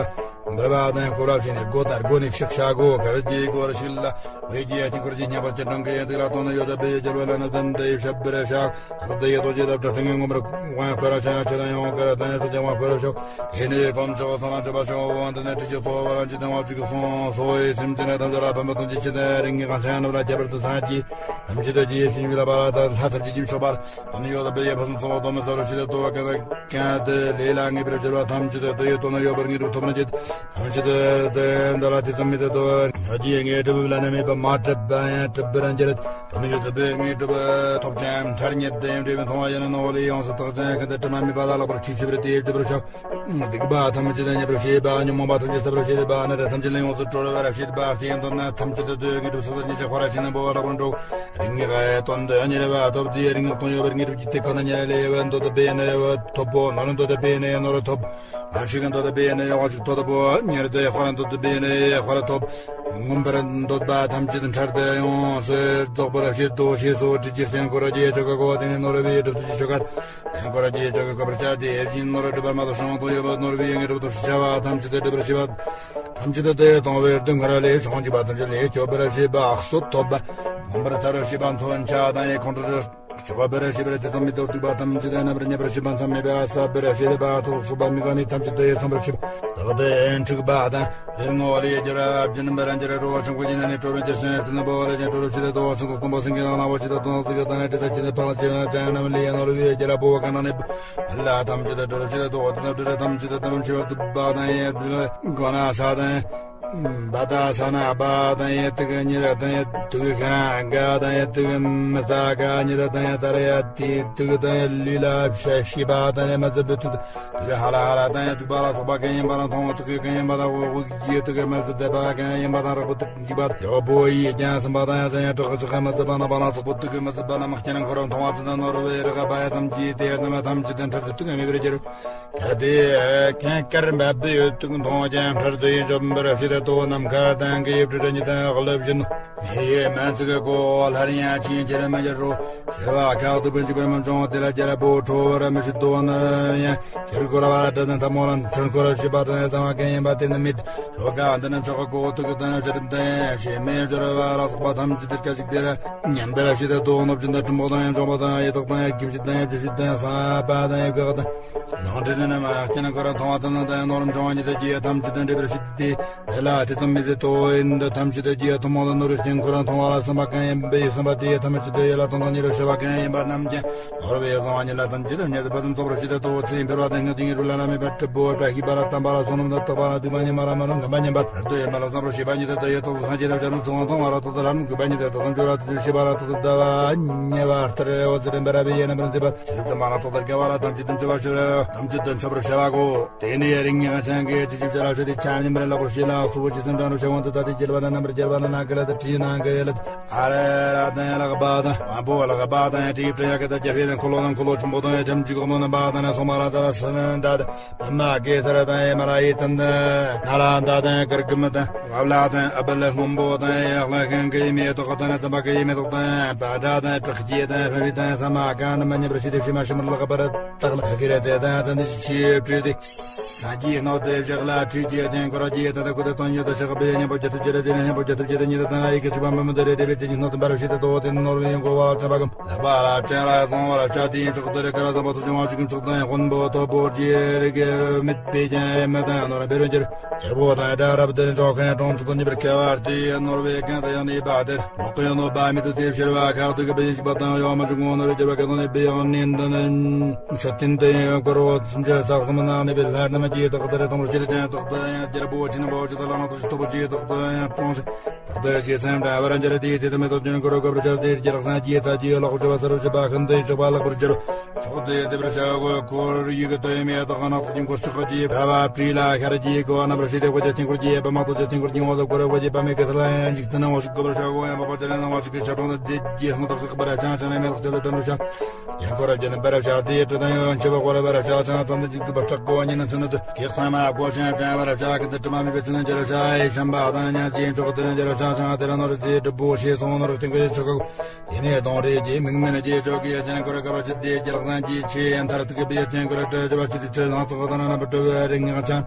འབར་བ་དང་འཁོར་བ་ཞིག་ནི་སྒོ་དང་སྒོ་ནི་ཕྱག་ཤ་སྒོ་གར་གྱི་སྒོར་ཞིག་ལ་བོད་ཀྱི་དཀྱིལ་འཁོར་གྱི་སྙན་པ་ཅི་གྲངས་ཀྱི་ཡན་ཐིག་ལ་གཏོང་ན་ཡོད་པའི་རྒྱལ་བ་ལ་ནི་དམ་དེ་ཞབས་པར་ཤག་ཐོག་དེ་ཡི་རྡོ་རྗེ་དབབ་གྲ་སེང་གེ་མངོན་པར་དབང་བསྐུར་ཤ་ཆེ་དང་ཡང་དཀར་དང་ཡང་ཚ་ཅན་དབང་བསྐུར་ཤོག་དེ་ནི་གོམ་ཆོག་ཚང་ལ་ཆོག་པ་ཆོག་འོང་དེ་ནི་ཁྲི་ཆོག་ཚོགས་པ་རང་ཅི་དང་བ་ཅིག་གི་སོང་སོ་ཡི་སེམས་ཅན་ཐམས་ཅད་ལ་ཕན་པ་དང་ཅི་ཆེ་དང་རིང་གི་གང་ཆ་ཡང་ནོར་ལ་ཁྱད་པར་དུ་ཚང་གི་ཐམས་ཅད་དུ་རྗེས་ཤིང་བི་ལ་པ་ལ་དང་ལྷ་ཐམས་ཅད་ཀྱི་མཆོག་པར། དོན་ཡོད་པའི་ཡེ་ཕ་སོང་ཚོགས་དོན་མི་ཟ་རུ་ཞི་དེ་དོ་བ་ཀ་ན་ཀ་དེ་ལས་ལ་ངེས་པར་འགྱུར་བ་ཐམས་ཅད་དུ་དོན་ཡོད་དོན་ཡོད་པར་ངེས་གྲུབ་ཐོབ་ན་ཅི་ཐམས་ཅད་དུ་དེ་འདི་ལ་དེ་ཙམ་མི་དེ་དོ་ཡོད་ཀྱི་ངེས་གྲུབ་བླ་ན་མེད་པ་མ་གྲུབ་པ་ཡང་གྲུབ་པར་འགྱུར། དོན་ཡོད་པའི་ངེས་གྲུབ་ཐོབ་ཅིང་ཁྲར་ཉེར་དེ་འབྲས་བུ་མཐོང་བ་ཡིན་ན་ནོ་ལས་ཡོངས་སུ་དག་ཅིང་ཁ་འདི་དྲི་མ་མེད་པ་ལ་ལྷག་པར་ཁྲིད་ཆུབ་པར་དེ་འགྱུར་བར་ཤོག་སྡིག་པ་ཐམས་ཅད་ཉེས་པར་བྱེད་པ་ཉོན་མོངས་པ་ཐམས་ཅད་སེལ་བར་བྱེད་པ་ན་རེ་ཐམས་ཅད་ལས་ཡོངས་སུ་གྲོལ་བར་བྱེད་པ་སྟེ་ཡང་དོན་ན་ཐམས་ཅད་དུ་དོན་ངེས་གྲུབ་སོ་སོར་ཉེས་ཆད་ཁོ་ར་ཕྱིན་ན་འབོ་བ་ལྷག་པར་འགྲོ། རིག་ཉེས་དོན་དུ་ཉེས་པ་ཐོབ་དེ་རིག་ཉེས་དོན་ཡོད་པར་ངེས་གྲུབ་ཀྱི་དེ་ཁོ་ན་ཉེས་ལས་ཡོད་པ་འདོད་པའི་ནི་ཡོད་ཐོབ་པོ་ནོར་འདོད་པའི་ནི་ནོར་ཐོབ། ཨ་ཤི་གི་འདོད་པའི་ནི་ཡོད་ཤི་འདོད་པོ་ཉེར་དེ་ཁོ་ར་འདོད་པའི་ནི་ཁོ་ར་ཐོབ། མངོན་པར་འདོད་པ་ཐམས་ཅད་འཕྲལ་དུ་ཡོངས་སུ་རྫོགས་པར་བྱེད་དོ། ཞེས་སོགས་དྲིས་ཀྱི་སེམས་ཁོ་ར་རྗེས་ཆོག་ག་གོ་དེ་ནི་ནོར་བའི་གྲུབ་ཀྱི་ཆོ་ག་དེ་འཁོར་གྱི་ཆོ་གའི་བཀོད་པར་བྱ་སྟེ། ཨེ་ཅིན་ནོར་སྒྲུབ་པ་མ་ལ་བྱང་དུ་ཡོད་པ་ནོར་བུའི་དངོས་གྲུབ་ཏུ་བྱ་བ་ཐམས་ཅད་དེ་སྒྲུབ་པར་བྱེད་པ། ཐམས་ཅད་དེ་གཏོང་བའི་དོན་འཁོར་ལས་བྱུང་བཅུག་པ་ཐམས་ཅད་ལས་སྐྱོབ་པར་བྱེད་པ་ཨག་སོ་ཐོབ་པ། མངོན་པར་ཐར་བར་བྱེད་པ་མཐོ་བའི་ཆ་དང་ཡི་ཁོང་ཁྲོ་ཆོག་པར་བྱེད་པར་དེ་ཙམ་མི་དོར་སྡུག་པ་ཐམས་ཅད་རྣམ་པར་ཉེས་པར་བྱེད་པ་མཚམས་མེད་པ་ཟབ་པར་བྱེད་པ་ཐོག་སོགས་པ་མི་ག་ནི་ཐམས་ཅད་དེ་ཚང་བར་བྱེད་པ། བདག་དེ་འཁྲུག་པ་དང་། དེར་ངོ་བོ་ལས་རྒྱལ་བ་སྦྱིན་པར་འགྱུར་རོ། ཆོམ་རྐུན་གྱི་ནང་ནས་གྲོལ་བར་འགྱུར་ཞིང་། དེ་ནི་འབོ་བ་ལས་ཀྱང་གྲོལ་ཕྱིར་དོ། ཆོམ་རྐུན་པོ་སེང་གེ་དང་ནག་པོ་ཆེ་དང་དོན་ཟིག་དང་ནི་དྲི་ཟ་ཆེ་ནི་ཕག་ལ་ཆེ་ན་ཅང་རྣམས་ལས་ནོར་བུའི་རྒྱལ་ལ་འབོ་བ་གང་ན་ནི། ལ་ཐམས་ཅད་དུ་གྲོལ་ཕྱིར་དོ། དེ་ནི་དྲི་ཐམས་ཅད་དུ་དམ་ཆོས་པ་དུ་བ་དང་ཡེ་གོ་ན་ས་དང་། བ་ད་ས་ན་བ་དང་ཡེ་དུག་ཉེར་དང་ཡེ་དུག་ཁ་རང་ག་དང་ཡེ་དུག་མི་ས་ག་ཉེར་དང་ཡེ་དར་ཡ་དེ་དུག་དང་ཡེ་ལུས་ལ་ཤ་ཤི་བ་དང་ཡེ་མ་ཚུ་བུ་དུ། དེ་ཧ་ལ་ཧ་ལ་དང་ཡང་དུག་པ་ལ་སོགས་པ་གང་ཡིན་པ་དང་མཐོང་བ་དུག་གི་གང་ཡིན་པ་དང་འོག་གི་དུག་གི་མི་ཚུ་བདེ་བ་གང་ཡིན་པ་དང་རགས་པོ་དུག་འཇིགས་པ་ཡོག་པོ་ཡི་ཀྱང་སུན་པ་དང་ཡང་ཟན་ཡང་དྲག་ཅིག་གི་མི་ཚུ་པ་ན་པ་ལ་སོགས་པོ་དུག་གི་མི་ཚུ་པ་ན་མ་སྐྱེ་ན་འཁོར་བ་མཐོང་བ་དུ་ན་ནོར་བའི་རི་ཁ་བ་ཡ་ཐམས་ཅད་དེ་ཡར་ན་མ་ཐམས་ཅད་དེ་འཕྲལ་དུ་དུག་མེད་པར་འགྱུར། ད་དེ་ཁན་དཀར་འབབ་པའི་ཡོད་དུག་མཐོང་ཀྱང་འཕྲལ་དུ་ཡིན་ཅོབ་འབར་ཕྱི་དེ་ལྟོ་ནམ་མཁའ་དང་གི་ཡིབ་ཀྲི་ཀྲ་ཉི་དང་ལབ་བཞིན། ཡེ་མན་ཚིག་གི་གོ་སླར་ཡང་ཕྱིན་ཁྱེར་མི་འགྱུར་རོ། བྱེ་བ་ཁག་ཏུ་བུན་གཅིག་པའི་མི་འབྱུང་དེ་ལ་རྒྱལ་པོ་ཁྲོ་བར་མི་བྱེད་དོ་ན་ཡང་། ཁྱེར་འཁོར་བ་ལ་དྲི་དང་ཐལ་མོ་ལ་འཁྲུལ་འཁོར་བྱེད་པ་དང་ཡང་དང་བ་གང་ཡིན་པ་དེ་ནི་མེད། ཆོ་ག་འདི་ནི་མཆོག་གི་གོ་ཐུག་གི་དང་ཡང་ཞེ་དྲིམ་དང་ཡང་ཞེ་མེད་འབྱོར་བ་ལ་སོགས་པ་ཐམས་ཅད་དེ་སྐད་ཅིག་དེ་ལ་ཉམས་པར་བྱེད་དེ་དོ་ནོར་ཅན་དང་ཁྲིམས་པོ་དང་ཡང་འབྱོངས་པ་དང་ཡང་ཡེ་དག་དང་ཡང་དགེ་བྱེད་དང་ཡང་བསམ་པ་དང་ཡང་དགེ་བ་དང་། ནང་འདྲེན་ནི་རྣམས་སྐྱེ་ན་འཁོར་བ་མཐོང་བ་དང་ནང་དང་ཡང་ནོར་འབྱུང་བ་ཉིད་དུ་སྐྱེ་ཡང་ཐམས་ཅད་དང་འདྲེས་པར་བྱེད་དེ། དེ་ལ་ ཡ་དེ་ཙམ་མི་ཚེ་ཐོག་ཡིན་འདི་ཐམས་ཅད་དུ་རྒྱས་ཐུན་མོང་དུ་ནོར་བུའི་དཀྱིལ་འཁོར་མཐོང་བ་ལ་བསམ་པ་གང་ཡིན་པའི་བསམ་པ་དེ་ཐམས་ཅད་དུ་ཡིད་ལ་དོན་དང་ཉེ་རུ་ཤེས་པ་གང་ཡིན་པ་རྣམས་ཀྱང་ནོར་བུའི་གསང་བ་ཉིད་ལ་ཐམས་ཅད་དུ་ཉེར་བུ་ཙམ་ཚོགས་པར་བྱེད་དེ་ཐོག་ཚེ་ཕེར་བ་དང་སྔགས་ཀྱི་ཉེར་བུ་ལ་ལ་མེད་པར་གྲུབ་པོ་བཀྲ་ཤིས་པ་ལ་བརྟན་པ་ལ་བསོད་ནམས་དང་རྟག་པ་ལ་སྡིག་པ་ཉམས་པ་ལ་མ་རུངས་ངན་པ་ཉམས་པ་ལ་རྡོ་ཡིན་པ་ལ་བསམ་པར་བྱེད་པ་ཉིད་དུ་དུ་ཡོད་དོ། སངས་རྒྱས་རབ་བྱུང་ཚུལ་མཐོང་བ་ལ་དོ་དོ་ལ་རུང་གུས་པ་ཉིད་དུ་དོ་དམ་སྦྱོར་བ་དུ་ཤེས་པ་ལ་དོ་དོ་ལྟ་བ་ཉེ་བ་ལྟར་འོད་ཟེར་འབར་བའི་ཡན་པར་མཛད་པ་ཚེ་ཙམ་པ་ལ་དོ་དོ་དགེ་བ་ལ་ཐམས་ཅད་དུ་མཆོད་པར་ཤོག་ཐམས་ཅད་དུ་མཆོད་པར་བྱ་བ་གོ། དེ་ནས་རིགས་ལྔའི་སྔགས་འཆང་གིས་ཅི་ཞིག་བྱ་ལ་ཤོད་དེ་ཆ་མཉམ་པར་ལེགས་པར་ཤེས་ལ་གཙོ་བོ་ཇི་ཙམ་དྲང་དུ་བྱ་བ་འདི་ལྟ་སྟེ་རྒྱལ་བ་དང་རྣམ་པར་རྒྱལ་བ་དང་ནང་གི་ལ་དང་ཁྲིད་ནང་གི་ལ་དང་ཨ་ར་ར་དང་ལག་པ་དང་དབང་པོ་ལག་པ་དང་དྲིལ་བྲན་ཡག་གི་དང་རྒྱལ་བའི་དང་འཁོར་ལོ་དང་འཁོར་ལོ་ཆེན་པོ་དང་ཐམས་ཅད་ཀྱི་ནང་པ་དང་ནང་སོ་མ་ར་ད་ལ་སི་ནན་ད་དང་པདྨ་གེ་སར་དང་ཨེ་མ་ར་ཡི་ཙན་དང་ན་ལ་ད་དང་གར་གུམ་དང་ཝ་ལ་དང་ཨ་བལ་སྔོན་པོ་དང་ཡག་ལ་ཤང་གི་མེ་ཏོག་དང་དམ་པ་གི་མེ་ཏོག་དང་པ་ཏྲ་དང་བྲག་སྐྱེས་དང་ཕ་བི་དང་ས་མ་ག་ན་མ་ཉམས་པར་བྱས་ཏེ་ཕྱི་མ་ཕྱི་མར་ལག་པར་བཏགས་ལ་ཀི་ར་དེ་དང་ཙན་དེ་ཆེ་བྲིས་ཏེ། སངས་རྒྱས་སྣང་དེ་བཞག་ལ་ཁྲུས་ཀྱི་སྟེང་སྐོར་གྱི་ད་ལྟ་ཀུ་ཏུ་སྟོན་ཡོད་དུ་ཆགས་པའི་སྙན་པོ་རྒྱ་ཐུབ་ཀྱི་རེ་དེ་ནས་སྙན་པོ་རྒྱ་ཐུབ་ཀྱི་རེ་ཉིད་དུ་ད་ཡི་གེ་ཞིག་པ་མི་མི་དེ་རེ་དེ་བས་དེ་ཉིད་སྣང་དུ་འབར་བ་ཞིག་ཏུ་དོ་དེ་ནོར་བུ་ཡོན་གོ་བ་ལ་བྱ་བ་གམ་ལག་པ་ལ་སྤྱན་ལ་སོང་བ་ལ་ཕྱག་དེའི་ཕྱོགས་དེར་ཀ་ར་ཟམ་པ་ཚོ་བྱུང་བ་ཞིག་གམ་ཕྱོགས་དང་དཔོན་པོ་ཐོབ་པོ་ཅི་རིགས་མིད་པའི་ཀྱང་མི་དང་ནོར་འབེར་འགྱུར་རྒྱལ་པོ་དང་དགྲ་རབ་དེ་ནས་ཕྱོགས་ཁན་གྲོང་ཚོ་དང་ཉེ་བར་ཁེ་བ་སྟེ་ནོར་བུའི་གང་དུ་ཡང་ནི་པ་དེར་ལོག་གི་ནོར་བ་མི་དུ་དེ་ཕྱིར་བ་ཁག་ཏུ་གི་པའི་ཞིག་པ་དང་ཡོ་མ་ཅུང་ངོ་ནོར་རྒྱལ་བ་གང་དུ་ནི་པའི་ཡང་ནི་འདི་ནི། མཆོད་རྟེན་དུ་ཡང་བསྐོར་བ་ཚུན་ཆད་ས་གསུམ་ན་གནས་པའི་ལྷ་རྣམས་ཀྱིས་བདག་ལྟར་དང་ཕྱིར་ཅན་བདག་ཏུ་ཡང་རྒྱལ་པོ་ཆེན་པོ་ཇི་ལྟ་ལ་ནང་དུ་ཞིག་ཐོབ་ཅེས་བདག་ཏུ་ཡང་སྤྲོང་ཞིང་བདག་ཏུ་ཡང་ཅེས་སེམས་འདྲ་བར་འགྱུར་ཏེ་དེ་དམ་མེ་ཏོག་ཅན་ཀུ་རུ་གབ་རུ་ཆར་ཏེ་རྒྱལ་སངས་རྒྱས་ཚ་རྒྱས་ལོག་ཆོ་བ་སར་བ་ཞི་བ་ཤིན་ཏུ་ཡི་ཆོག་པ་ལག་པར་སྦྱར་ཆོག་ཏུ་ཡང་དེ་བར་བྱ་དགོས་འཁོར་ཡུག་གི་དོན་མེ་ཏོག་ནག་ཏོག་ཅན་ཀུ་ཤོག་གི་བ་བ་བྲིས་ལ་ཤར་གྱི་གོ་བ་རྣམ་པར་ཤེས་ཏེ་གོ་ཅ་ཅན་ཀུར་གྱི་པ་མ་ཏོག་ཅན་ཀུར་གྱི་ངོ་ལ་ཀུ་རུ་གོ་གྱི་པ་མེ་གི་ས་ལ་ཡང་འཇིག་རྟེན་ནང་བ་ཞིག་གབ་རུ་ཆ་གོ་ཡང་པ་པ་ཅ་ར་ནང་བ་ཞིག་གི་ཆ་གྲོང་ལ་རྗེས་རྗེས་སྔོན་དག་ཞིག་པར་ཆང་ཆང་ནས་མེ་ཏོག་ཅན་དུ་དྲན་རུ་ཆང་། ཡང་ཁོ་ར་རྒྱལ་ནི་པར་བྱ་སྟེ་དྲི་དང་ཡང་མཆེ་བ་ཁོ་ར་པར་བྱ་ཆང་ཙམ་དུ་འཇིག་ཏུ་པར་སྐྲག་གོ་ཉིན་ནི་ཚུན་དུ་གེགས་ཚང་མ་གོ་ཆང་ཅང་པར་བྱ་གི་འདི་དྲི་མ་མེད་པའི་ཚུལ་ནི་འཇལ་བྱ་ཡི་ཤམ་པ་དང་ཉ་ཅེས་མཆོག་དེ་ནི་འཇལ་བྱ་ཆང་དེ་ར་ནོར་རྩེ་གྲུབ་པོ་ཞེས་སོང་ནོར་སྟེང་གི་ཆོ་ག་དེ་ནས་གདོང་རིས་ཀྱི་མིག་སྨན་རྗེས་ཆོག་གི་ཡ་ཅན་ཁོ་ར་ཀ་བ་ཆི་དེ་རྒྱལ་སངས་ཀྱི་ཆེ་ཡན་མཐར་ཐུག་གི་པི་ཡ་ཅན་ཁོ་ར་སྤྲོད་བྱ་བ་ཆི་དེ་ཆེ་ལང་ཚོགས་དང་རྣམ་པར་སྤྲོ་བའི་རིགས་ངག་ཅན།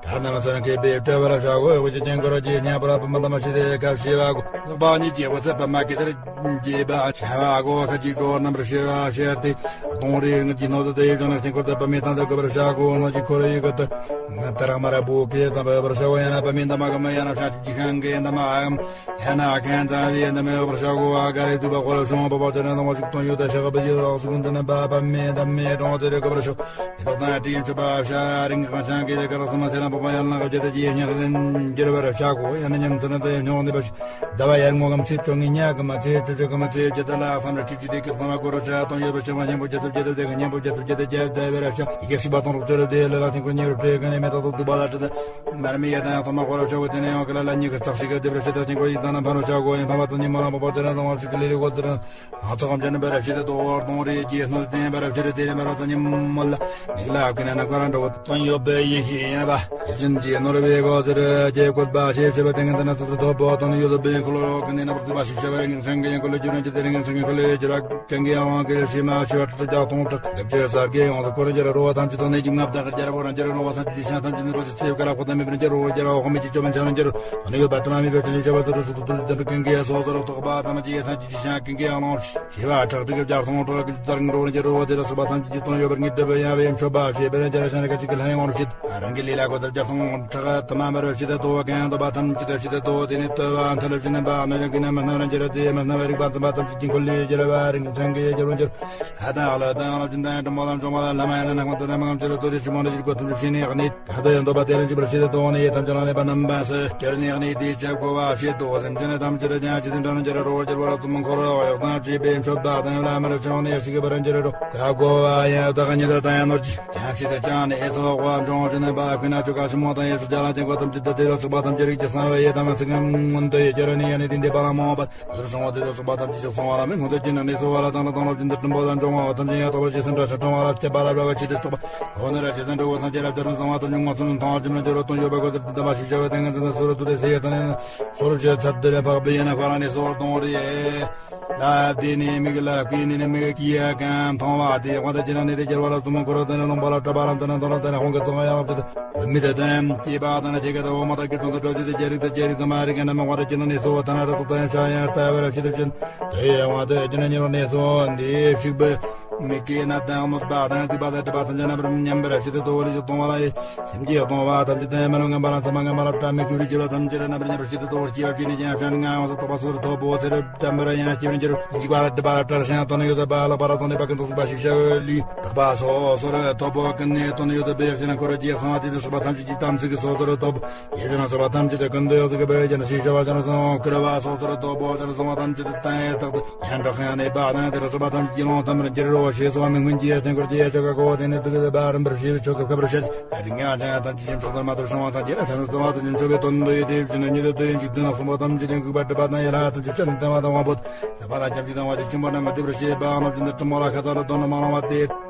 དྲ་རྣམས་སོན་གི་པི་སྤྲོད་པར་བྱ་གོ་ཡོ་ཅན་ཁོ་ར་ཀྱི་སྙན་པར་པུ་མ་དམ་ཤི་དེ་སྐབས་ཤི་བ་གོ་ལག་པ་གཉིས་ཀྱི་འོད་ཟེར་པདྨ་གེ་སར་རྒྱས་པ་ཆེ་བ་གོ་ཁ་ཅིག་གོ་རྣམ་པར་ཤེས་པ་ཤེས་ཏེ། གདོང་རིས་ངུ་ཅི་ནོ་དེ་ཡི་ཅང་ལག་ཅན་ཁོ་དེ་པ་མེ་དང་དེ་གོ་བར་བྱ་གོ་ནོ་ཅི་ཁོ་ར་ཡི་གོ་དེ་ང་ཏ་རག་མ་ར་བུ་ཀེ་དམ་པ་བར་བྱ་གོ་ཡ་ན་པ་མེ་དམ་ག་མ་ཡ་ན་ཤ་ཅི་ཁང་གེ་དམ་ཨ་གམ་ཡ་ན་ཁན་ཙ་བི་དམ་བར་བྱ་གོ་ཨ་ག་རེ་དུ་པ་ཁོ་ར་ཤོང་པ་པ་ཅ་ན་དམ་ཞིག་ཏོན་ཡོད་དེ་ཤ་ག་པ་ཡི་རོག་སུ་ཀུན་དེ་ན་པ་པ་མེ་དམ་མེ་གྲོང་དེ་རེ་གོ་བར་ཤོ་མེ་ཏོག་དང་དྲིན་ཆུ་པ་ཤ་རིང་གང་ཆང་གེ་ག་ར་སུ་མ་སེ་ན་པ་པ་ཡ་ན་ག་བྱེད་དེ་ཡ་ཉ་རེ་འགྱུར་བར་བྱ་གོ་ཡ་ན་ཉམ་ཚ་ན་དེ་ཉོ་འདི་པ་ཟླ་བ་ཡར་ངོ་གམ་ཚེས་བཅོ་ལྔའི་ཉ་གི་མ་ཚེས་བཅུ་བཅུ་གི་མ་ཚེས་བརྒྱད་དང་ལ་བསམ་རེ་ཁྲི་བཅུ་དེ་གི་བསམ་ར་སྐོར་ར་ཆ་དང་ཡོད་པ་ཆེ་བ་སྙན་པོ་རྒྱ་ཚུབ་རྒྱ་ཚུབ་དེ་གི་སྙན་པོ་རྒྱ་ཚུབ་རྒྱ་ཚུབ་རྒྱ་ཚུབ་བེ་ར་ཤ་ཡི་གེ་ཤི་བ་དང་རོགས་ཆོས་རབ་དེ་ལ་ལ་ཐེང་ཁོ་ཉེ་རུ་བྲེ་ག་ནས་མེ་ཏོག་ཏོག་ཏུ་བ་ལ་ཏྲི་དང་མར་མེ་ཡ་དང་ཐོག་མ་སྐོར་ར་ཆ་བོ་དེ་ནས་ཡང་ག་ལ་ལ་ཉི་གི་ཚག་ཤི་ག་དེ་བ་ར་ཤ་ད་ཐེང་ཁོ་ཡི་དང་ན་ཕ་རོ་ཆ་གོ་ཡིན་ཕ་མ་དང་ཉི་མ་རང་པ་པ་ཅ་ན་དང་བ་ཤི་གི་ལི་ལི་གོ་དེ་ར། ང་ཚོ་གམ་ཅན་འབར་བ་ཕྱི་དེ་དོ་བར་གདོང་རིས་ཀྱི་སྣོད་ལྡན་འབར་བ་ཕྱི་དེ་དེ་འབར་བ་དང་ཉིན་མོ་ལ་མིག་ལ་ཀུན་ནས་ནམ་མཁའ་རང་འགྲོ་བ་དོན་ཡོད་པའི་ཡེ་ཤེས་ཡིན་པ། ཡིད་བཞིན་གྱི་ནོར་བུའི་སྒོ་ཟེར་རྒྱལ་བཀོད་པ་ཞེས་བྱ་བའི་སྟེང་དུ་ན་ཚོད་དུ་ཐོབ་པོ་དོན་ཡོད་པའི་འཁོར་ལོ་ཀུན་ནས་རྣམ་པར་རྫོགས་པ་ཞིག་བྱ་བའི་ངེས་འབྱུང་གི་ཡང་འཁོར་ལོ་རྒྱུ་རང་གི་དེ་རིང་ངེས་འབྱུང་གི་འཁོར་ལོའི་རྒྱུ་ར་ཀྱང་གི་ཡང་དབང་གི་ཤེས་མ་ཤི་བ་ཁྲི་བརྒྱ་སྟོང་ཕྲག་ལེབ་ཅེས་གསར་གྱི་ཡོངས་སུ་འཁོར་རྒྱལ་རོ་བ་ཐམས་ཅད་དང་ནས་ཀྱི་ངབ་དང་རྒྱལ་རབ་རང་རྒྱལ་རོ་བ་སངས་རྒྱས་ཀྱི་ཤ་ཐམས་ཅད་ནི་རོ་ཞིག་ཚེ་བ་ཀ་ལ་ཁོ་ཐམས་མི་འཕྲིན་རྒྱལ་རོ་རྒྱལ་རོ་ཧོ་མི་ཀྱི་ཅོ་མི་ཆ་རང་རྒྱལ་རོ། ཨ་ནི་ཡོད་པ་དྲི་མ་མེད་པའི་ཕྲིན་ལས་བྱ་བ་ཚུལ་དུ་སོ་ཐུབ་ཏུ་ལུས་ལྡན་པའི་ཀུན་གྱི་སོ་སོར་རྟོག་པ་ཐམས་ཅད་ཡེ་སངས་ཀྱི་ཤ་ཀུན་གྱི་ཡང་ལོངས་ཤེས་པ་ཁྲག་ཁྲིག་གི་བརྒྱ་སྟོང་ཕྲག་གི་ཙར་འགྲོ་བར་འགྱུར་རོ། དེ་ལ་སོགས་པ་ཐམས་ཅད་ཀྱི་དོན་ཡོད་པར་ངེས་སྒྲུབ་ཡང་བའི་མཆོད་པ་ཞེས་པའི་རྒྱ་ཆེན་ཁ་ཅིག་གི་ལྷ་ཡང་ངོ་རུ་བྱེད། རང་གི་ལུས་ལ་གོ་ལྟར་བརྒྱ་སྟོང་ཕྲག་དུ་མ་འབར་བའི་ཕྱི་དེ་དོ་གང་དོ་པ་ཐམས་ཅད་དུ་ཕྱི་དེ་དོ་དེ་ནི་ལྟོས་པ་མཐའ་ལ་བཞིན་པ་མེད་ཀྱི་ན་མི་སྣང་རང་རྒྱལ་དེ་མི་སྣང་བའི་རིག་པ་འཛིན་པ་ཐམས་ཅད་ཀྱི་འཁོར་ལོས་སྒྱུར་བ་རིན་ཆེན་གྱི་རྒྱལ་པོ་འགྱུར། ཧ་དང་ཨ་ལ་དང་ཨ་ལ་བཞིན་དང་དྲི་མ་ལ་འཇོག་པ་ལ་ལྷ་མ་ཡ་ན་ནག་མ་དོ་དང་མ་ངམ་ཅི་ལ་དོ་དེ་ཞི་མོ་ན་ཞིག་པ་ཐམས་ཅད་ཤེས་ནས་ཨ་ནི། ག་དོ་ཡང་འདོད་པ་དེ་རིང་ཅི་པར་ཤེས་ཏེ་དོ་ནི་ཡེ་ཐམས་ཅད་ལ་གནས་པ་རྣམ་པ་སུ་གྱུར་ནས་ཨ་ནི་དེའི་ཆབ་གོ་བ་ཤེས་དོ་སེམས་ཅན་ཐམས་ཅད་ཀྱང་ཅི་ཟིན་དྲང་འགྱུར་རོ་འགྱུར་བ་ལ་ཐུན་མོང་འཁོར་བ་ཡོག་དང་བཅས་པའི་མཆོད་པ་དང་བླ་མར་བྱང་ནས་ཤིག་པར་འགྱུར་རོ། ག་གོ་བ་ཡང་བདག་ཉིད་དང་ཡང་ནོར་གྱི་ཀྱང་ཤེས་ཏེ་ཀྱང་ནི་ཨེ་ཚོགས་པ་འབྱུང་བ་ཅི་ནི་པ་ཀུན་ན་ཆོ་ག་ཞི་མོ་དང་ཡེ་ཤེས་རྒྱ་ལ་བརྟེན་པ་ཐམས་ཅད་དུ་དེ་ལ་སོགས་པ་ཐམས་ཅད་རིགས་ཀྱི་གསང་བའི་ཡེ་དམ་ཚིག་ངམ་མངོན་དུ་ཡེ་སྦྱར་ནས་ཡང་ནི་དེ་འདས་པ་ལ་མོངས་པ། དེར་སོང་བ་དེ་ལ་སོགས་པ་ཐམས་ཅད་ཅིག་སོང་བ་ལ་མི་མངོན་དུ་ཅི་ན་ནི་སོ་བ་ལ་དང་ལ་དང་ལ་ཅི་འདི་སྲིན་པོ་ལ་འབྱུང་བ་ཐམས་ཅད་ཡང་དག་པར་ཇི་སྲིད་འདྲ་ཞིང་སྲུང་བ་ལ་བསྐྱེད་པ་ལ་འབད་བ་ཅི་སྟེ་རྟོགས་པ་ཁོ་ན་ར་ཇི་ལྟར་འགྲོ་བ་སངས་རྒྱས་རབ་སྦྱར་ནི་གསང་བ་ཐམས་ཅད་ངོ་ཚུལ་མཐོང་བ་ཅི་མི་འགྱུར་རོ། དོན་ཡོད་པ་གོ་ཚུལ་དུ་ལྡན་པ་ཞིག་བྱ་བའི་ཏིང་ངེ་འཛིན་དུ་སོ་རུ་དུ་ལས་ཟེར་ཡོད་དང་ནི་སོ་རུ་བྱེད་ཚར་དུ་ལས་འཕགས་པའི་ཡན་ལག་ཁོ་རང་ནས་སོར་གཏོང་རེ། ལ་བདེ་ནས་མིག་ལ་བཀོད་ནས་ནི་མིག་གིས་ཀྱང་མཐོང་བ་དེ་དབང་དུ་བྱས་ན་ནི་རེ་རྒྱལ་བ་ལ་ཐུན་མོང་འཁོར་བ་དང་ལོངས་པ་ལ་གྲགས་པ་རང་དུ་ན་དོན་ལ་དེ་ན་ཁོང་གི་ཚོགས་ཡང་བ་དེ་མི་དེ་དང་སྐྱེས་པ་དང་ན་ཁྱེད་ཀྱི་དང་འོ་མ་དང་གི་ཚོགས་དུ་གྲོལ་ཕྱིར་དེ་རྒྱལ་རིགས་དང་རྒྱལ་རིགས་དང་མ་རིགས་ཀྱི་རྣམ་དབང་དུ་བྱས་ན་ནི་སོ་བ་དང་ན་ར་ཐོག་དང་ཡང་ཤ་ཡང་ལྟ་བ་ར་ཕྱི་དུ་ཕྱིན་དེ་ཡི་དབང་དུ་བྱས་ན་ཉེ་བར་གནས་སོ་འདི་ཞིག་པའི། མི་དགེ་ན་དང་གནོད་པ་དང་སྡིག་པ་དང་སྒྲིབ་པ་ཐམས་ཅད་རྣམ་པར་མཉམ་པར་ཞི་བདེ་ཏོག་ལེ་ཞིག་གཏོང་བ་ལ། སེམས་ཀྱི་གཏོང་བ་ཐམས་ཅད་དང་མ་ལུས་ངན་པ་ལ་མཚམས་མ་ངན་པ་ལ་བཀྲ་མི་ཤིས་པའི་སྐྱེ་བ་ཐམས་ཅད་རྣམ་པར་མཉམ་པར་ཞི་བདེ་ཏོག་སྐྱེ་བ་སྐྱེ་ནས་ཀྱང་ཕྱིར་ང་ཡོངས་སུ་རྟོག་པ་སོགས་སུ་ཐོབ་བོ། ཚེ་རབས་གྲམ་པར་ཡང་སྐྱེ་བར་འགྱུར། འཇིགས་པ་ལ་སྒྲིབ་པ་ལ་བྲལ་ཞིང་དོན་ཡོད་པ་ལག་པ་ལ་དོན་ལས་པ་ཀུན་ཏུ་སྲིད་པ་ཞིག་བྱ་བའི་ལུས། དག་པ་སོགས་སོར་ཐོབ་བོ་ཀུན་ནས་དོན་ཡོད་པའི་ཞིང་འཁོར་རྒྱས་གསང་བ་དེ་ལས་སྲིད་པ་ཐམས་ཅད་ཀྱི་སོ་སོར་ཐོབ། ཡེ་ཤེས་ལ་སོགས་པ་ཐམས་ཅད་ཀུན་ཏུ་ཡོད་དགུ་པར་ཅན་ཞིག་བྱ་བ་ཅན་སོང་ཁུར་བ་སོགས་སོར་ཐོབ་བོ་ཅན་སོང་བ་ཐམས་ཅད་དང་ཡང་དག་ཏུ། ཡང་དག་ཡང་གནས་པ་དང་དེར་སོགས་པ་ཐམས་ཅད་ཀྱི་ལོང་ཐམས་པར་འགྱུར་རོ། ཞེས་སོགས་པ་མིང་མིན་གྱི་ཡ་ཐེན་སྐོར་གྱི་ཡ་ཆོ་ག་གོ་དེ་ནི་དུ་གི་བར་རིམ་པར་ཞེས་ཆོ་ག་ཁ་པར་བཤད། རིང་ཡང་ཅང་ཡང་ཐམས་ཅད་ཀྱི་མཆོག་ལྟར་མ་ཐོབ་བྱུང་བ་དང་རྗེ་རབ་ཐམས་ཅད་བ་དང་ཉམ་ཆོག་པའི་དོན་དུ་ཡོད་དེ་བཞིན་དུ་ཉིད་དུ་དོན་ཡོད་འཇིག་རྟེན་ལ་གསུངས་པ་ཐམས་ཅད་ཀྱང་འགུགས་པ་སྒྲུབ་པ་དང་ཡ་ལ་ཐམས་ཅད་ཆ་ནས་བསྟན་པ་དང་དབང་པོ་ཟབ་པ་ལ་ཁྱབ་ཅིང་དང་བ་ཅིག་ཆེན་པོ་རྣམས་སྡུད་པར་བྱེད་པའམ་ཅིན་དུ་དྲི་མོ་ལ་ཁ་ཚ་ལ་དོན་ལ་མ་རུང་བ་སྟེ།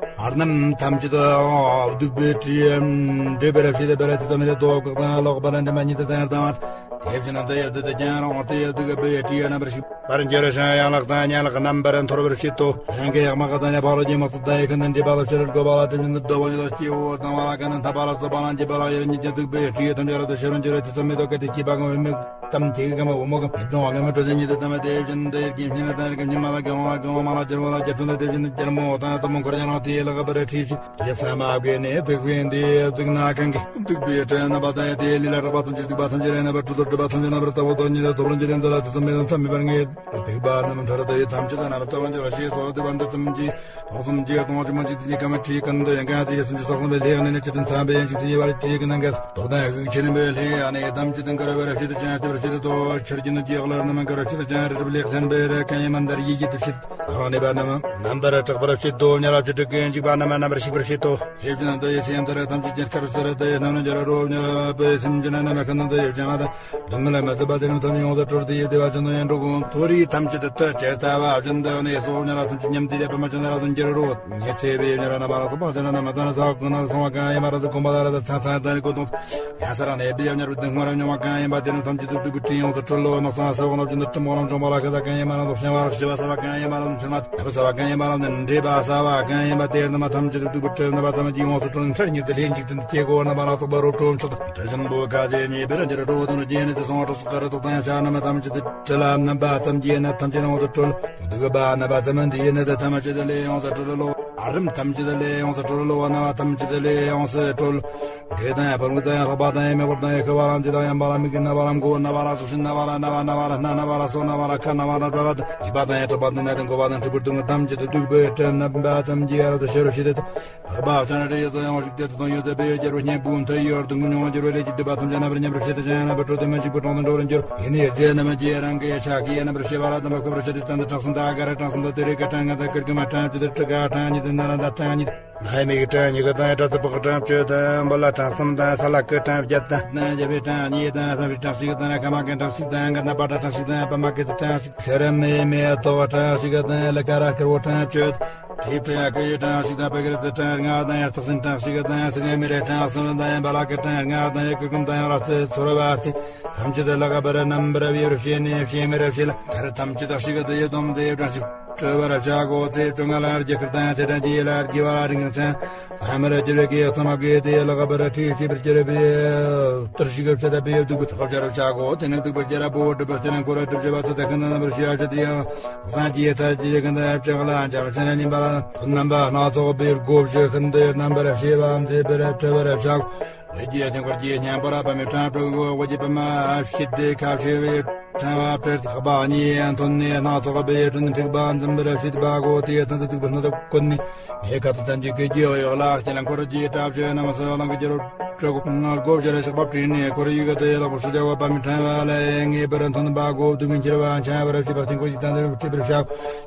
རྣམས་ཐམས་ཅད་དུ་སྡུག་པའི་དྲི་འདྲེས་པར་བྱེད་པ་རེད་དེ་ཙམ་མི་དེ་ལྡོག་པ་དང་ལོག་པ་ལ་འདྲེས་མ་ཉིད་དུ་དང་དང་བ། དེ་བཞིན་དུ་ཡབ་དུ་དེ་ཀྱང་རང་དེ་ཡབ་དུ་གི་བུ་ཡི་དྲི་ཡ་རྣམ་པར་ཞིག་པར་འགྱུར་ཞིང་ཡན་ལག་དང་ཡན་ལག་རྣམ་པར་འཐོར་བར་བྱེད་དོ། ཡང་གི་ཡག་མ་ག་དང་ཡ་ཕག་ལོ་ཀྱི་དམག་ཚོགས་དང་ཡི་ཁ་ནས་འདྲེས་པ་ལ་ཕྱི་རུ་དགོ་པ་ལ་དེ་བཞིན་དུ་རྡོ་བོ་ཉིད་ལ་སྐྱེ་བོ་དང་བ་ལ་ཀ་ནས་འཐབ་པ་ལ་སོགས་པ་ལ་འཇིགས་པ་ལ་ཡར་ཉིད་ཀྱང་སྡུག་པའི་དྲི་ཡི་དོན་འགྱུར་དུ་ཤེས་རུ་འགྱུར་དེ་ཙམ་མི་ལྡོག་གི་དེ་སྐྱེས་པ་གང་བའི་མིག་ཙམ་དེ་གི་གང་བའི་འོ་མོ་གང་བའི་ཀྲོང་བ་གང་བའི་གྲོ་སའི་ཉིད་དུ་དམ་པ་དེ་བཞིན་དུ་ཡར་གྱི་སྙིང་ལ་དང་ཡར་གྱི་སྙིང་མ་ལ་གང་བ་གང་བ་མ་ལ་སྦྱར་བ་ལ་སྦྱར་ཐུན་ལ་དེ་བཞིན་དུ་སྦྱར་མོ་དང་ཙམ་མོ་འཁོར་ཡང་ལ་དེ་ལ་ག་པར་ཁྲིད་ཅིག་ཡེ་ས་མ་གོས་ནས་སྡུག་བསྔལ་འདི་སྡུག་ན་གང་གིས་སྡུག་པའི་དྲན་རྣམ་པ་དང་ཡང་དེའི་ལུས་ལ་རེག་པ་ཐམས་ཅད་སྡིག་པ་ཐམས་ཅད་རེག་རྣམ་པར་གྲོལ་ལོ། སྒྲིབ་པ་ཐམས་ཅད་རྣམ་པར་དག་པ་དང་ཉིད་དུ་ཐོབ་རང་གི་རིམ་དུ་ལ་དེ་ཙམ་མེད་ན་མཚམས་མེད་པར་ངེས་པར་སྡིག་པ་རྣམས་མཐར་ཐུག་ཡི་ཐམས་ཅད་རྣམ་པར་དག་པར་འགྱུར་ཞེས་སོགས་སྡིག་པ་འདི་ཙམ་གྱིས་ལྷག་ཙམ་གྱིས་སྟོང་ཕྱིར་མ་ཞིག་དེ་ཉིད་ཀ་མ་ཁྲིད་ཀུན་ཏུ་ཡང་གང་དེ་ཡི་སུན་འབྱིན་ས་གསུམ་པའི་ལྷའི་གནས་ནས་ཆེར་ཐོན་ཚངས་པའི་ཡང་ཞིག་དེ་ཉེ་བར་ཁྲིད་ཀུན་ནམ་མཁའ་སྟོང་དང་ཡང་གུག་ཆེ་ནི་མོའི་ལྷའི་གནས་ཐམས་ཅད་དང་འཁོར་བར་ཞི་བདེ་ཅན་སྐྱེ་བར་ཞི་བདེ་ཏོ། ཆར་གྱི་ནི་རྒྱལ་ལར་རྣམ་མཁར་ཞི་བདེ་ཅན་རི་རབ་ལེགས་ཅན་པའི་རི་གང་ཡིན་མ་འདར་ཡིད་ཀྱི་དུ་ཕྱིར། རང་གནས་པ་རྣམས་རྣམ་པར་དྲག་པར་བྱེད་དོ། ཉ་རབ་ཀྱི་དྲུག་གི་འཇིགས་པ་རྣམས་རྣམ་པར་ཞིག་པར་བྱེད་དོ། ཧེ་བཞིན་དུ་ཡི་སེམས་ལྟར་ཐམས་ཅད་ཀྱི་ཁར་སར་དུ་ཡི་རྣམ་སྣང་འགྱུར་རོ། ཉ་རབ་པའི་སེམས་ཅན་རྣམས་ཁ་ནང་དུ་ཡི་བྱང་བ་དང་སྡུག་བསྔལ་མ་བཟོད་པ་དེ་རྣམས་ཐམས་ཅད་ཡོངས་སུ་གྲོལ་ཏེ་ཡི་བདེ་བ་ཅན་དང་ཡང་འགྲོ་ཀུན་མཐོ་རིས་ཐམས་ཅད་དུ་ལྟོས་བཅས་ལྟ་བ་བཞིན་དུ་གནས་སོ། ཉ་རབ་ཐམས་ཅད་ཉམས་ཏེ་ཡི་པདྨ་ཅན་རབ་ཏུ་འགྱུར་རོ། ཉི་ཚེ་བའི་ཉ་རབ་རྣམ་པ་ལ་སོགས་པ་ཅན་རྣམས་མ་དང་ས་འོག་ཀུན་ན་སོང་བ་གང་ཡིན་པ་རབ་ཏུ་གོམས་པ་ལ་རབ་ཏུ་ཚང་ཚང་དང་ནི་ཀུན་སྟོང་། ཡང་ས་རང་ནས་བི་ཡབ་ཉ་རབ་ཏུ་སྔོན་རབ་མྱོང་བ་གང་ཡིན་པ་དེ་རྣམས་ཐམས་ཅད་སྡུག་སྡུག་པའི་དྲི་ཡོངས་སུ་གྲོལ་ལོ། ནགས་ཚང་ས་འོག་རྣམས་ཅན་དུ་གྲི་མོ་རང་བྱུང་བ་ལ་ཁ་ས་གང་ཡིན་པ་རབ་ཏུ་བཤང་བ་རག་ཤི་བ་ས་བ་གང་ཡིན་པ་རབ་ཏུ་ཚུལ་མ་ཐབ་ས་བ་གང་ཡིན་པ་རབ་ཏུ་འདྲེས་པ་ས་བ་གང་ཡིན་པ་དེ་རྣམས་ཐམས་ཅད་སྡུག་སྡུག་པའི་དྲི་རྣམ་པ་ཐམས་ཅད་ཀྱི་ཡོངས་སུ་གྲོལ་ནས་མཐར་ཉིད་དུ་ལྷའི་འཇིག་རྟེན་དུ་སྐྱེ་དགོ། རྣམ་པ་ལ་སོགས་པ་རོ་ཁྲོ་མཆོག་དང་དྲི་ཞིམ་པོ་ཁ་ཟས་མཉེས་པར་འགྱུར་རོ། དོན་རྒྱས་ནས་དེ་སོང་དྲག་སོགས་ཀ་ར་དོག་དང་ཡང་ཤ་རྣམས་ཐམས་ཅད་དུ་དྲི་ལ་རྣམ་པ་ཙམ་གྱིས་ནད་ཐམས་ཅད་ཡོངས་སུ་གྲོལ། སྡུག་པ་རྣམ་པ་ཙམ་འདི་ཡི་ནད་ཐམས་ཅད་ལས་ཡོངས་སུ་གྲོལ་ལོ། ཨ་རམ་ཐམས་ཅད་ལས་ཡོངས་སུ་གྲོལ་ལོ། རྣ་བ་ཐམས་ཅད་ལས་ཡོངས་སུ་གྲོལ། འདྲེ་དང་ཡང་ཕར་འགུལ་དང་ཡང་ལྷགས་པ་དང་ཡང་མེ་འཁོར་དང་ཡང་ཤི་བ་རང་བྱེད་དང་ཡང་མ་ལ་མིག་གི་རྣ་བ་རང་མགོ་རྣ་བ་རང་སྲོག་ཤིང་རྣ་བ་རང་རྣ་བ་རྣ་བ་རང་སྣ་རྣ་བ་རང་སོ་རྣ་བ་རང་ཁ་རྣ་བ་རང་བྲ་བ་དང་ཡིད་པ་དང་ཡང་གྲགས་པ་དང་ནད་དང་འགོ་བ་དང་འཁྲུལ་པའི་སྡུག་བསྔལ་ཐམས་ཅད་དུ་སྡུག་པའི་དྲི་རྣམ་པ་ཙམ་གྱིས་ཡ་རབ་ཏུ་ཤི་རུ་ཤི་དེ་དང་། བག་པ་བྱང་རེ་ཡོད་དང་ཡང་ཞིག་དེ་དང་ཡོད་དེ་བེ་ཡོད་རྒྱལ་བུ་སྙན་པོ་མཐའ་ཡོད་དང་མྱོང་འགྱུར་བའི་ལས་ཀྱི་སྡིག་པ་ཐམས་ཅད་རྣམ་པར་ཉམས་རུ་ཤི་དེ་ཅང་ཡང་རྣམ་པར་གྲོལ་དེ་མ་འཇིག་པའི་གྲོང་དུ་འགྲོ་རུ་འགྱུར། ཡེ་ནས་རྫས་རྣམས་ཀྱི་རང་གི་ཆགས་ཀྱི་རྣམ་པར་ཤེས་པ་ལ་དམ་པ་ཁོ་པར་ཤ་དེ་ཙམ་དུ་དྲག་སུན་དང་ཨ་ག་ར་དྲག་སུན་དང་དེ་རེ་ཀ་གྲང་ང་དང་ཀིར་ཀི་མ་གྲང་ཅི་དེ་ཀྲི་ཀ་གྲང་ཉི་དེ་ན་ར་ད་གྲང་ཉི་དེ། ནའི་མིག་གྲངས་ཉི་ག་དང་ཡ་བྲག་ཏུ་པགས་གྲངས་བཅུ་དང་འབུ་ལ་གྲངས་གསུམ་དང་ས་ལ་ཀི་གྲངས་བརྒྱད་དང་། དང་རྒྱ་བའི་གྲངས་གཉིས་དང་ཧྲ་བའི་གྲངས་གཅིག་དང་ཁ་མ་ཀའི་གྲངས་གཅིག་དང་ག་ན་པ་ཏྲ་གྲངས་གཅིག་དང་པ་མ་ཀི་ཏི་གྲངས་གཅིག་ཤ་ར་མེ་མེ་ཏོ་བ་གྲངས་གཅིག་དང་ལ་ཀ་ར་ཀིར་བོ་གྲངས་བཅུ། དྲིལ་གྲངས་ཀི་ཡི་གྲངས་གཅིག་དང་པ་ཀི་རི་ཏི་གྲངས་ལྔ་དང་ཡ་སྟག་སེང་གྲངས་གཅིག་དང་སེང་ངེ་མི་རེ་གྲངས་གསུམ་དང་ཡ་བ་ལ་ཀི་གྲངས་ལྔ་དང་ཡ་ཀི་ཀུམ་དང་ཡ་ར་ཏི་ཚོར་བ་ཏི། ཐམས་ཅད་ལ་ཀ་པ་ར་རྣམ་པར་བྱེད་རབ་བྱེད་ནས་བྱེད་མི་རབ་བྱེད་ལ་མཐར་ཐམས་ཅད་གཅིག་ཏུ་ཡི་དམ་དེ་གྲངས་གཅིག་གྲོལ་བར་བྱ་དགོ། ཚེས་བཅོ་ལྔ་ལ་རྒྱ་གར་དང་ཚེས་གྲངས་ཀྱི་ཡི་ལ་དགེ་བ་རིང་ཆེན་ཚང་མར་གྱུར་པའི་དགེ་ཚང་མ་དགེ་དེ་ལ་ག་པར་ཁྲིད་བྱེད་པར་གྱུར་པའི་གཏོར་ཞིག་གབ་ཆ་དང་པའི་སྡུག་པའི་ཚོགས་བྱ་རུ་བྱ་དགོ། དེ་ནས་སྡུག་པར་གྱུར་པ་བོ་སྒྲུབ་པར་བྱེད་ན་འཁོར་བ་སྒྲུབ་བྱེད་པ་ཚོ་དེ་ཀུན་ཏུ་རྣམ་པར་ཤེས་པ་བྱེད་དེ་ཡང་བཟང་གྱི་ཡེ་ཐ་ཀྱི་ཀུན་ཏུ་ཡབ་ཅག་ལ་འཇམ་ཆེན་ཉིན་པ་ལ་དོན་རྣམ་པ་སྣ་ཚོགས་པའི་སྒོ་བཞི་ཀུན་ཏུ་རྣམ་པར་ཤེས་པའམ་མཛེས་པར་འཕྲུལ་པར་བྱ་དགོ། འོད་ཀྱི་ཐིམ་འཁོར་གྱི་སྙིང་པོར་པདྨའི་ཕྲེང་བ་འོད་ཀྱི་པདྨ་ཞི་བདེ་ཁ་བྱེ་བའི་ཕྲེང་བ་སྤྲེལ་ལྷག་པ་གཉིས་ཡན་ཐོན་ནས་སྣ་ཚོགས་པའི་དྲིན་འཁྲིགས་པ་འཛིན་པར་བྱེད་པ་གོ། དེའི་ཚུལ་དུ་སྡིག་པའི་སྣ་ཚོགས་ཀུན་ནི་མེ་ཁ་ཐུག་ཙམ་གྱི་སྐད་ཀྱིས་གཡོ་ལ་ཞེན་ལ་འཁོར་གྱི་གྲབས་ཆེ་རྣམས་སུ་ལང་གི་རྒྱུ་རུ་སྒོ་བཞིར་ཞགས་པ་བྲིས་ནས་འཁོར་ཡུག་གི་དེ་ལག་པར་སུ་བྱ་བ་པདྨའི་ཕྲེང་བ་ལས་ངེས་པར་འཐོན་པ་གོ། སྡུག་བསྔལ་འཁྱེར་བ་འཆང་བར་བྱེད་པ་དེ་འཁོར་གྱི་དང་དུ་བྲིས་པར་བྱ།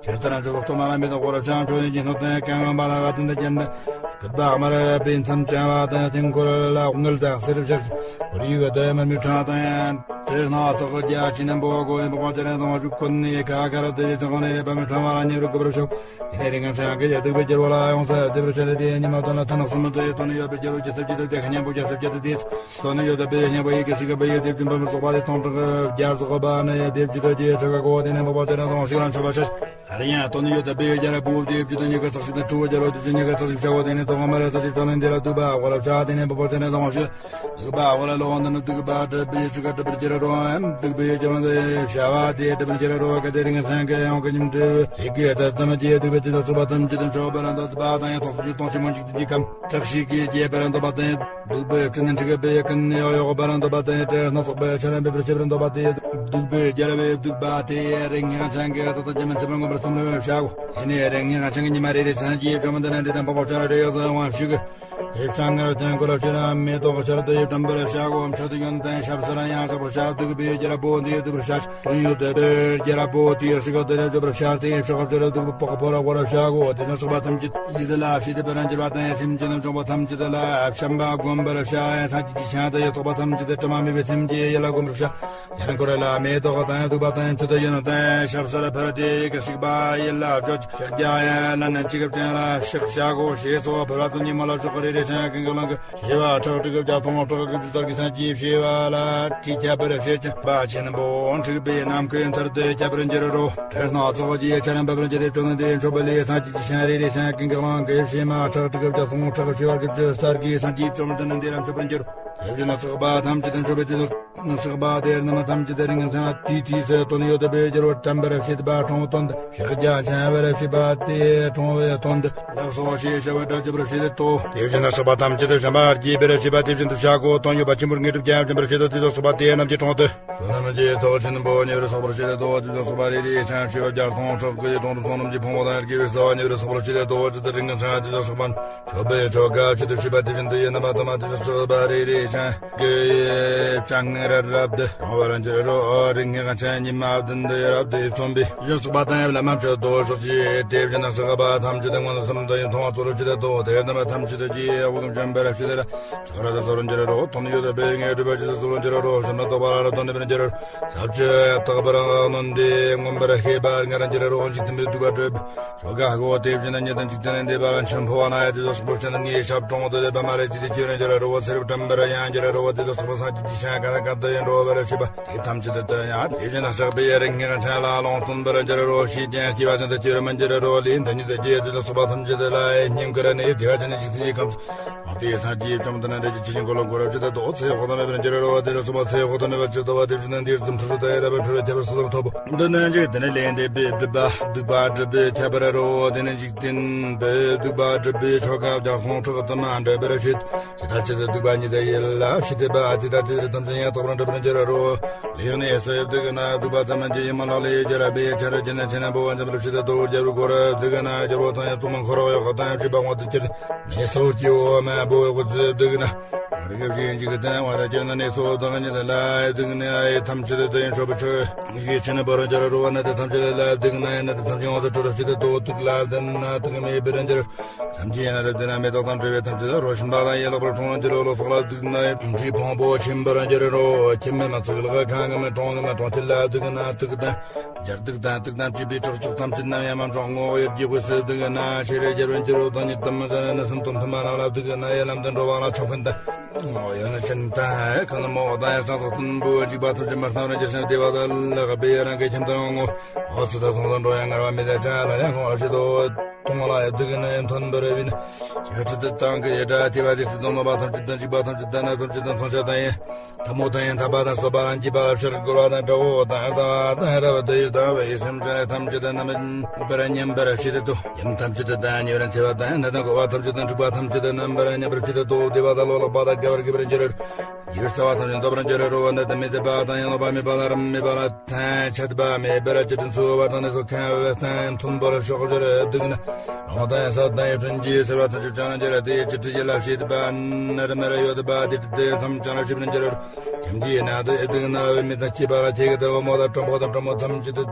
ཆེར་ལྟར་ན་ཆོས་འཁོར་སྟོང་མ་ལ་མེད་དང་འཁོར་བ་བྱང་ཆོས་ཉིད་ཀྱི་སྣོད་དང་གང་བ་ལ་བ་དན་དང་ཅན་དང་། སྐུད་པ་དམར་པོའི་མཚམས་བྱ་བ་དང་དེ་འཁོར་ལ་དངུལ་དང་གསེར་བཞག་འཁོར་ཡུག་གི་དེ་མར་མེ་ཕྲེང་བ་དང་ཡང་། དྲི་སྣ་ཚོགས་རྒྱ་ཆེ་རྣམས་པོ་གོ་ཡིན་པ་དེ་རིང་དང་བ་ཆུ་ཀུན་ནས་ཁ་ཁ་ར་དེ་ཡི་ཚང་ནས་པདྨའི་ཕྲེང་བ་ལ་མཉེས་པར་བཀོད་པར་ཤོག་དེ་ནས་རིང་ཁམས་ཤང་གི་ཡ་སྡིག་པའི་རྒྱལ་པོ་ལ་ཡོངས་སུ་སྡིག་པར་བྱེད་ལ་དེའི་ཉི་མ་དོན་ལ་ཐ་ན་གསུམ་དུ་ཡོད་དོན་ཡོད་པའི་རྒྱལ་པོ་རྒྱལ་ཚབ་ཀྱི་དོན་དེ་ཁ་སྙན་པོ་རྒྱལ་ཚབ་ཀྱི་དོན་དེ་དོན་ཡོད་པའི་སྙན་པོ་ཡི་གེ་ཞིག་གི་བུ་ཡོད་དེ་བཅུ་འབུམ་སོགས་པ་དེ་སྟོང་ཕྲག་བརྒྱ་སོགས་པ་ནི་ཡོད་དེ་བཅུ་དོ་རྒྱལ་ཆོ་ག་གོ་དེ་ནས་མོ་པ་དེ་རང་དང་ཞིག་ལ་མཆོད་པ་བྱ། ཨ་རི་ཡང་དོན་ཡོད་དེ་བེ་རྒྱ་ར་བུ་དེ་བཅུ་དང་ཉི་ཤུ་རྩ་གཅིག་དང་དྲུག་པ་རྒྱ་རོ་དེ་བཅུ་ཉི་ཤུ་རྩ་གཅིག་ཤ་བོ་དེ་ནས་ཐོག་མ་ར་རྩ་གཅིག་ཐོག་ནས་འདི་ལ་སྡུག་པ་ཨ་ལ་བྱ་དེ་ནས་བུ་པོ་དེ་ནས་དང་བ་ཤི། སྡུག་པ་ཨ་ལ་ལོ་འདི་ནི་སྡུག་པ་དྲི་བའི་ཤུགས་དྲི་བའི་རྒྱ་རོ་སྡུག་པའི་རྒྱ་རོ་འདི་བྱ་བ་དེ་དྲི་བའི་རྒྱ་རོ་ག་དེ་རིང་སང་གི་ཡང་གི་ཉིན་དྲི་ཟིག་གི་ད་ཙམ་གྱི་སྡུག་པའི་དེ་ལ་སུ་བ་ཐམས་ཅད་དང་ཆོག་པ་ལ་འདོད་པ་དང་ཡང་ཐོག་ཏུ་གཏོང་ཆེན་མོ་འཇིག་རྟེན་གྱི་ཁམས་དྲག་ཤིག་གི་རྒྱས་པར་འདོད་པ་དང་སྡུག་པའི་ཕྲིན་འཁྲིག་པའི་ཀུན་ནས་ཡོག་ཡོག་པར་འདོད་པ་དང་དྲི་སྣ་ཚོགས་པའི་ཆ་ལམ་པའི་བར་ཆད་པར་འདོད་པ་དེ་སྡུག་པའི་རྒྱལ་བའི་སྡུག་པ་དེ་རིང་ངེ་ཅན་གྱི་ད་ལྟ་རྒྱ་མི་ཚེ་བར་མངོན་པར་བསམ་ལ་བྱ་གོ། ཡེ་ནས་རིང་ངེ་ཅན་གྱི་ཉི་མ་རེ་རེ་ཚན་གྱི་བཅོམ་ལྡན་འདས་དང་འཕགས་པ་སྤྱན་རས་གཟིགས་དབང་ཕྱུག་གི་དེ་བྱང་ངར་དོན་ཀུན་ལ་ཕྱིར་མེ་ཏོག་ཆར་དུ་ཡི་དམ་པར་བྱ་གོ། མཆོད་དུ་ཡོན་ཏན་ཞབས་སར་ཡང་ཞགས་པར་བྱ། སྡུག་པའི་རྒྱལ་པོ་འདི་སྡུག་པར་བྱ། དོན་ཡོད་དེ་བེར་རྒྱལ་པོ་དེའི་སྲིད་དེ་ལ་འཇོག་པར་བྱ། དེའི་ཕྱོགས་ཁ་ཕྱིར་སྡུག་པའི་པགས་ཕོར་བོར་བྱ་གོ། དེ་ནས་སྲིད་པ་ཐམས་ཅད་ཡིད་ལ་ཕྱི་དེ་བེར་འགྱུར་བ་དང་སེམས་ཅན་བྱུང་བ་ཐམས་ཅད་ལ་བྱམས་པ་བསྒོམ་པར་བྱ། ཡང་སངས་རྒྱས་ཀྱི་ཞིང་དུ་ཡི་དྭགས་པ་ཐམས་ཅད་དྲི་མ་མེད་པའི་སེམས་ཀྱིས་ཡིད་ལ་བསྒོམ་པར་བྱ། ཡང་འཁོར་ལ་མེ་ཏོག་དང་སྡུག་པ་དང་མཆོད་དུ་ཡོན་ཏན་ཞབས་སར་ཕུལ་ཏེ་ཡི་གེ་སྲིད་པ་ཡིད་ལ་བརྗོད། ཕྱག་རྒྱ་ཡན་ལན་གཅིག་གི་སྤྱན་ལ་ཕྱག་བྱ་གོ། ཞེས་སོགས་ཕུལ་བ་དང་ཉི་མ་ལ་ཕྱོགས་རེ་རེ་ཞིང་ཀུན་གྱི་ལང་གི་ཞེས་པ་ཁྲག་ཁྲིག་གི་བརྒྱ་སྟོང་ཁྲག་གི་བཅུ་ལྟར་གྱི་སངས་རྒྱས་ཞེས་པ་ལ་དྲི་ཁྱབ་པར་བྱེད་ཅིང་། པ་ཆེན་པོ་འཁྲིག་པའི་ནམ་མཁའི་མཐར་དུ་ཁྱབ་པར་འགྱུར་རོ། དྲི་སྣ་ཚོགས་ཀྱི་ཆ་ལམ་འབབ་པར་འགྱུར་ཏེ་དོན་དེ་མཆོད་པ་ལས་སངས་རྒྱས་ཀྱི་ཞིང་རེ་རེ་ཞིང་ཀུན་གྱི་ལང་གི་ཞེས་མ་ཁྲག་ཁྲིག་གི་བརྒྱ་སྟོང་ཁྲག་གི་བཅུ་བར་གྱི་བཅུ་ལྟར་གྱི་སངས་རྒྱས་བཅོམ་ལྡན་འདས་ལ་མཆོད་པར་འགྱུར། དེ་བཞིན་སྲེག་པ་ཐམས་ཅད་དུ་མཆོད་པའི་དུས་སུ། སྲེག་པ་དེ་རྣམས་ཐམས་ཅད་དུ་རིང་ཞིང་དུས་དུས་སུ་དོན་ཡོད་པའི་རྒྱལ་པོ་དྲན་པར་བྱེད་པ་དྲུང་དོན་དུ་ཕྱག་རྒྱ་ཆེན་པོར་བྱེད་པ་དེ་དྲུང་བའི་དོན་དུ་ལགས་སོ་ཞེས་བྱ་བའི་སྒྲ་བརྗོད་པར་བྱེད་དོ། དེ་བཞིན་སྲེག་པ་ཐམས་ཅད་དུ་བྱམས་པ་རྒྱས་པར་བྱེད་པ་དེ་བཞིན་དུ་བྱ་གོ། དོན་ཡོད་པ་ཆེན་པོར་ངེས་གྲུབ་ཀྱང་སྦྱིན་པར་བྱེད་དོ། དེ་དག་སྲེག་པ་དེ་རྣམས་ཀྱི་དྲུང་དུ། བསོད་ནམས་ཀྱི་ཚོགས་ཆེན་པོ་ཉེ་བར་སོགས་པར་བྱེད་དོ། དེ་དག་སྲེག་པ་རེ་རེ་ཞིང་མཆོད་པ་བརྒྱ་སྟོང་ཕྲག་གི་དྲུང་དུ་བསོད་ནམས་ཀྱི་ཕུང་པོ་དང་དགེ་བའི་རྩ་བ་ཉེ་བར་སོགས་པར་བྱེད་དོ། དེ་དག་སྲེག་པ་མཆོད་པའི་ཆོ་ག་ཆེད་དུ་བྱེད་པ་དེ་བཞིན་དུ་ཡིན་ནམ་པ་དུ་མ་དེ་དག་སྲེག་པ་རེ་རེ་ཞིང་གི་ཡེ་བྱང་ངེ་ར་རབ་ཏུ་གང་བར་འགྱུར་རོ། རིགས་ངེས་ཀྱང་ཆེན་ཉི་མ་བདུན་དུ་ཡེ་རབ་ཏུ་ཡེ་མཚོན་པའི་ཡོན་སྲེག་པ་དང་ཡབ་ལ་མ་མཆོད་དོ་ཕྱོགས་ཀྱི་དེ་བཞིན་སྲེག་པ་ཐམས་ཅད་དུ་མངོན་སུམ་དུ་ཡིན་མཐོང་བ་ཚོར་བྱེད་དོ། དེ་རྣམ་པ་ཐམས་ཅད་དུ་རྒྱས་ཡག་པོ་གམ་བྱམས་པར་བྱེད་ལ་ཆོག་ར་དུ་ཚོར་འགྱུར་རོ། དོན་ཡོད་པའི་ངེས་གྲུབ་པ་ཆེད་དུ་ཚོར་འགྱུར་རོ། བྱམས་པ་རྟོགས་པ་ལ་དོན་ནི་འབྱུང་འགྱུར་རོ། ཟབ་ཆོས་རྟག་པར་གནོན་ཏེ་མངོན་པར་ཤེས་པ་ངར་འགྱུར་རོ། འཇིག་རྟེན་པའི་སྡུག་པ་སྒྲུབ། ཆོ་ག་གོ། དེ་བཞིན་ཉིད་དུ་འཇིག་རྟེན་འདས་པ་ལ་མཆོད་འཕོ་བ་ན་ཡ་དེ་དག་སྲེག་པ་ཆེན་ངེས་ཞབས་དྲུང་དུ་སྡོད་པ་མ་རེད་ཅི་དེ་སྐྱེ་བར་འགྱུར་རོ། ཚེ་རབས་དྲན་པར་ཡང་འགྱུར་རོ། དེ་དག་སྲེག་པ་སངས་རྒྱས་ཀྱི་ཞིང་ག་ལ་ག་ཏུ་ཡིན་འགྲོ་བར་བྱེད་པ་དེ་ཐམས་ཅད་དུ་ཡང་དེ་བཞིན་སྲེག་པའི་རིགས་ངེས་ཀྱང་ཆེན་ལ་ལོངས་སྟོན་པར་འགྱུར་རོ། ཞེས་ཀྱང་སྐྱེ་བ་ཅན་དུ་སྐྱེ་བར་མི་འགྱུར་རོ། ལས་འདི་ཉིད་དུ་སྐྱེ་དེ་དག་སྲེག་པ་ཐམས་ཅད་དུ་ལ་སྙིང་ཁུར་ནས་དེ་བ་ཅན་ནི་འཇིག་རྟེན་གྱི་ཁམས་སུ་དེ་སངས་རྒྱས་བཅོམ་ལྡན་འདས་ཀྱི་ཆོས་ཀྱི་འཁོར་ལོ་བསྐོར་བར་བྱེད་དོ། ཚེ་འཕོས་དང་མེད་པར་འགྱུར་རོ། དེ་དག་སྲེག་པ་ཚེ་འཕོས་དང་མེད་པར་བྱེད་དོ། དེ་བཞིན་དུ་འདིར་འཛུམ་ཁྲོ་རུ་དང་ཡ་རབས་ཁྲོ་རུ་ཁྱབ་པར་སོ་སོར་ཐོབ་པོ། འདི་ནི་འཇིག་རྟེན་ལས་འདས་པའི་སྒྲིབ་པ་སྡིག་པ་སྒྲིབ་པའི་ཁྱད་པར་རོ། དེ་ནི་འཇིག་རྟེན་པའི་སྡིག་པ་སྒྲིབ་པའི་ཆོ་ག་བརྒྱ་སྟོང་ཕྲག་དུ་མ་འགྲེལ་པར་བྱེད། ཇི་ལྟར་ཇི་ལྟར་སྡིག་པ་ཉིད་དུ་ཡིད་ལ་བྱེད་པ་དེ་ལྟར་དེ་ལྟར་ཐམས་ཅད་ཡང་དག་པར་འགྲུབ་པར་འགྱུར་རོ། ལས་ནི་སུ་སྡིག་ན་སྡིག་པ་ཙམ་གྱིས་ཡིད་མ་ལོག་ལས་རྒྱལ་བའི་ཆར་རྒྱུན་ཆེན་པོ་འཇམ་རུ་བྱེད་དོ། རྒྱལ་བའི་སྒོ་རུ་སྡིག་ན་རྒྱལ་པོ་དང་ཡང་དུ་མ་འཁོར་ཡོག་དང་བྱེད་པ་དབང་དུ་གྱུར་ནས་སོ་སྐྱེ་བོ་མ་བུ་གུ་ཚུ་སྡིག་ན། རིགས་ཀྱི་འཇིག་རྟེན་བར་གྱུར་ན་ནི་སོ་དང་ཉིད་ལ་སྡིག་ན་ཡི་ཐམས་ཅད་དུ་ཡང་ཆོག་པའི་ཆོས་ཡི་ཆེན་པོར་འགྱུར་རོ། ན་དེ་ཐམས་ཅད་ལ་སྡིག་ན་ཡི་ན་དེ་ཐམས་ཅད་ཡོངས་སུ་གྲོལ་བྱེད་དོ། དུག་ལ་སྡིག་ན་དུག་མེད་པར་འགྱུར། ཐམས་ཅད་ཡིན་ན་རབ་ཏུ་ན་མེ་ཏོག་དང་བྲལ་བའི་ཐམས་ཅད་རོ། ཤིན་པ་དང་ཡི་ལག་པར་འཁྲུངས་ལ་འགྱུར་རོ། ལོ་ཏོག་ལ་སྡིག་ན་ཡི་འབྲས་ཕུང་པོ་ཆེན་པོར་འགྱུར་རོ། ཁྱིམ་མེད་མ་ཚུགས་ལག་ཁང་གི་མེད་གྲོང་གི་མེད་གྲོང་ཁྱེར་ལ་སྡིག་ན་དུག་དང་། སྦྱར་དུག་དང་དུག་དང་བཅས་པའི་ཁྲག་མཆོག་ཐམས་ཅད་རྣམས་ཡང་མ་འཕྲོག་ངོ་། ཡར་རྒྱས་སྐོས་སུ་སྡིག་ན་ཤེས་རིག་རྒྱལ་བར་འགྱུར་རོ། དང་ཉིད་དུ་མི་ཟ་ན་སུམ་སྟོང་ཐུན་མ་རང་ལ་སྡིག་ན་ཡི་ལམ་དུ་འགྲོ་བ་ལ་ཆོག་མཁན་དང་། ཡོན་ཆེན་དང་ཁང་མོ་དང་ཡང་སང་སོགས་དུམ་བུ་འཇིགས་པ་ཐམས་ཅད་མར་ཐང་རང་རྒྱལ་ཞིང་བདེ་བ་དང་ལེགས་པའི་རང་གི་ཁྱིམ་དུ་འོང་ངོ་། འོ་ཙི་ད་སོང་དུ་འགྲོ་ཡང་ངར་བ་མི་ལྡན་ཅང་ལ་ཡང་ངོ་ཤེས་དོ། གཏོང་ལ་ཡ་སྡིག་ན་ཡང་མཐུན་པར་བིན། ཆེ་ཁྲི་དུ་བཏང་གི་ཡེ་སྒྲ་དེ་བ་དེ་ཚུ་དང་ནོ་བ་ཐམས་ཅད་དང་འཇིགས་པ་ཐམས་ཅད་དང་ནད་ཐམས་ཅད་དང་མཚོན་ཆ་དང་ཡིན། ཐ་མོ་དང་ཡང་ཐ་པ་དང་སོ་པ་དང་སྐྱིད་པ་ལ་ཕྱིར་རྒོལ་བ་དང་དགྲ་བོ་དང་ཡང་དང་བ་དང་ཡང་ར་བ་དུ་ཡུ་དང་བའི་སེམས་ཅན་ཐམས་ཅད་དང་རྣམ་པར་སྙོམས་པར་བྱེད་དོ། ཡུམ་ཐམས་ཅད་དང་ཉེ་བར་འཚེ་བ་དང་ཡང་ནད་དང་འགོ་བ་ཐམས་ཅད་དང་འཁྲུགས་པ་ཐམས་ཅད་དང་རྣམ་པར་སྙོམས་པར་བྱེད་དོ། བདེ་བ་དང་ལོ་ལེགས་པ་དང་དགའ་བར་གྱུར་པར་འགྱུར་རོ། རྒྱུ་རྩ་བ་ཐམས་ཅད་འདོར་བར་འགྱུར་རོ། འདི་དང་མི་ལྡན་པ་དང་ཡང་ལོག་པ་མེད་པ་དང་རིམ་མེད་པ་ལ་ཐན་ཆད་པ་མེད་པར་ཅི་དྲིན་ཚུལ་བ་དང་ནི་སོ་ཁན་བས་ཐན་མཐུན་པར་ཕྱོགས་བཞིར་སྡིག་ན། རང་དང་ཡང་ས་དང་ཡང་དྲིན་གྱིས་སེར་བ་ཐམས་ཅད་བྱང་ན་འགྱུར་ར་དེ་ཡི་ཅི་དྲི་ཡི་ལ་བྱེད་པ་ནར་མར་ཡོད་པ་དེ་དྲི་དེ་ཐམས་ཅད་ལ་ཞིབ་ནི་འགྱུར་རོ། ཁྱིམ་གྱི་ནང་དུ་ཡི་སྡིག་ན་བའི་མི་དང་སྐྱེས་པ་ལ་ཁྱེད་ཀྱི་དེ་བ་མོ་དང་གྲོགས་པོ་དང་གྲོགས་མོ་ཐམས་ཅད་དུ།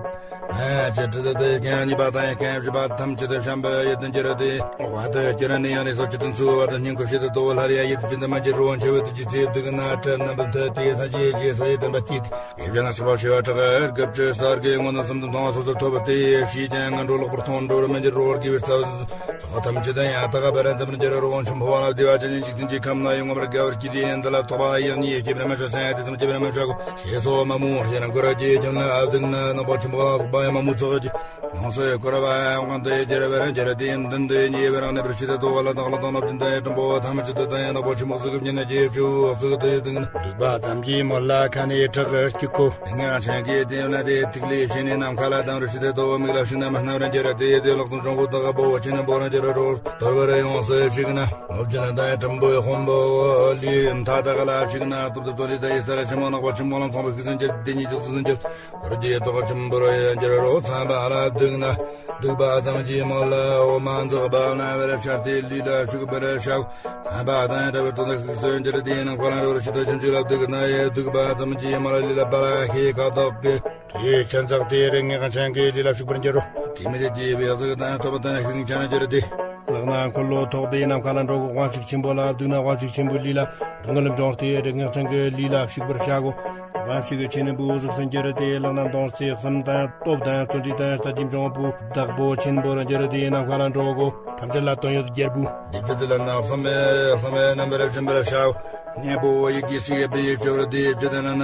ཨ་ཅི་དྲི་དེ་དེ་ཁྱེད་གཉིས་པ་དང་ཡང་ཁྱེད་བཞི་པ་ཐམས་ཅད་དུ་བྱམས་པའི་ཡིད་དུ་འགྱུར་ར་དེ། དབའ་དུ་ཀྱི་ར་ནི་ཡང་ནི་སོ་ཅི་དྲིན་ཚུལ་བ་དང་སྙིང་ཁུ་ཤེས་དུ་དོ་བོ་ལྷ་རི་ཡ་ཡིད་དུ་ཅི་འདི་མ་ཅི་རུ་འཆི་བའི་དུ་ཅི་ཚེ་སྡུག་ན་ཁྲེལ་རྣམ་པ་མཐའ་དེ་ས་ཅི་ཅི་སོ་ཡི་དྲན་པ་སྐྱིད། ཡེ་བྱ་ན་སོ་བ་ཤེས་བ་དྲག་སྐབས་ཅི་སར་གི་སྔོན་དུ་སུམ་དུ་མཐོང་བ་སོ་སོར་ཐོབ་པ་དེ་ཡེ་ཤེས་ཀྱང་ངན་འགྲོ་ལོག་པར་མཐོང་འགྲོ་རུ་མི་འགྱུར་རོ། ཚོགས་ཐམས་ཅད་ཡང་དག་པར་འཛིན་པར་འགྱུར་རོ། ཆེན་པོ་བ་ལ་བདེ་བ་ཅན་འཇིག་རྟེན་གྱི་ཁམས་ན་ཡོང་བར་དགའ་བར་བགྱིད་དེ། འདི་ལ་ཐོགས་པ་ཡེ་གཉིས་སྐྱེ་བར་མི་བྱ། སེམས་ཡང་དེ་ཙམ་སྐྱེ་བར་མི་བྱ་གོ། ཞེས་སོགས་མ་མོ་ཞེས་ན་འཁོར་གྱི་རྒྱུན་ལ་ཨ་བདུག་ན་ནག་པོ་ཆེན་པོ་ལ་སོགས་པ་ཡང་མ་མོ་ཚོགས་ཀྱི་ཡོངས་སུ་བསྐོར་བ་ཡང་གོང་དུ་གྱུར་པར་འགྱུར་ཏེ། མདུན་དུ་ཉེ་བར་གནས་པར་བྱེད་དོ། ལ་དྭགས་ལ་དྭགས་ནག་ཅན་དང་ཡང་དྲང་པོ་ཐམས་ཅད་དུ་དང་ཡང་ནག་པོ་ཆེན་པོ་གཟུགས་ཀྱི་བརྙན་གྱི་ཆུ་བོ་གཟུགས་དུ་ཡོད་དང་། འདུག་པ་ཙམ་གྱིས་མོ་ལ་ཁ་ནས་ཁྲག་གི་སྐྱུག་གོ། ལྷ་ང་ཆེན་གྱི་དེ་ལ་དེ་ཐིག་ལེ་ཕྱེ་ནས་ནམ་མཁའ་ལ་ལྡང་བར་བྱེད་དོ། མིག་ལ་ཞིག་ན་མ་སྣང་བར་འགྱུར་ཏེ། དེ་ལག་ཏུ་འབྱུང་པོ་དག་པོ་ཆེན་པོ་རང་གྱུར་རོ། དོར་བར་ཡོངས་སུ་ཞིག་ན་ནོར་ཅན་དང་ཡང་དྲང་པོའི་དཔོན་པོ་ལུས་མཐའ་དག་ལ་ཞིག་ན་སྟོབས་དང་བརྩོན་འགྲུས་དང་ཡི་སར་ཆེན་མོ་ནག་པོ་ཆེན་པོ་ལ་མཚུངས་པའི་ཤུགས་སུ་འགྱུར་ཏེ། ཉིད་ཀྱི་གཟུགས་སུ་འགྱུར། འཁོར་གྱི་ཐོག་ཆེན་པོར་ཡང་འགྱུར་རོ། ཚངས་པ་ལ་བདུག་ན་འདུག་པ་ཙམ་གྱིས་མོ་ལ་འོ་མ་འཛག་པ་ན་བར་ཆར་ཏེ་ལུས་ལ་ཞུགས་པར་བྱའོ། ཚངས་པ་དང་ཡང་འདྲ་བར་དོན་དག་ཤུགས་སུ་འགྱུར་ཏེ་ནམ་མཁའ་ལ་འགྲོ་བར་བྱེད་དོ། ཁྱིམ་གཅིག་ལ་བདུག་ན་ཡང་འདུག་པ་ཙམ་གྱིས་མོ་ལ་ལུས་ལ་པ་ལ་ཤེས་ཁ་དོག་གི་དྲི་ཆེན་འཛག་སྟེ་རིགས་ངན་ཅན་གྱི་ལུས་ལ་ཞུགས་པར་འགྱུར་རོ། དྲི་མེད་དེ་སྐྱེས་པའི་གཟུགས་དང་ཐོབ་དང་ཤིང་ཆ་ན་འགྱུར་ཏེ། ལག་ན་འཁོར་ལོ་ཐོགས་པའི་ནམ་མཁའ་ལ་འགྲོ་གོ། དབང་ཕྱུག་ཆེན་པོ་ལ་བདུག་ན་དབང་ཕྱུག་ཆེན་པོའི་ལུས་ལ་རིང་ལ་འབྱུང་སྟེ་རིགས་ངན་ཅན་གྱི་ལུས་ལ་ཞུགས་པར་བྱ་གོ། དབང་ཕྱུག་ཆེན་པོའི་གཟུགས་སུ་འགྱུར་ཏེ། ལག་ན་མདུང་རྩེ་གསུམ་དང་སྟོབས་དང་བརྩོན་འགྲུས་དང་རྩ་རྒྱུད་འབྱུང་པོ་དག་པོ་ཆེན་པོར་འགྱུར་ཏེ་ནམ་མཁའ་ལ་འགྲོ་གོ། ཐམས་ཅད་ལ་དོན་ཡོད་རྒྱལ་པོ། སྡེབ་སྦྱོར་དེ་ལ་ན་གསུམ་པས་གསུམ་པས་རྣམ་པར་སྦྱིན་པར་བྱའོ། གཉེན་པོ་ཡི་གེ་ཞིག་པའི་ཆོས་སྡེབ་སྦྱོར་དེ་ན་ན་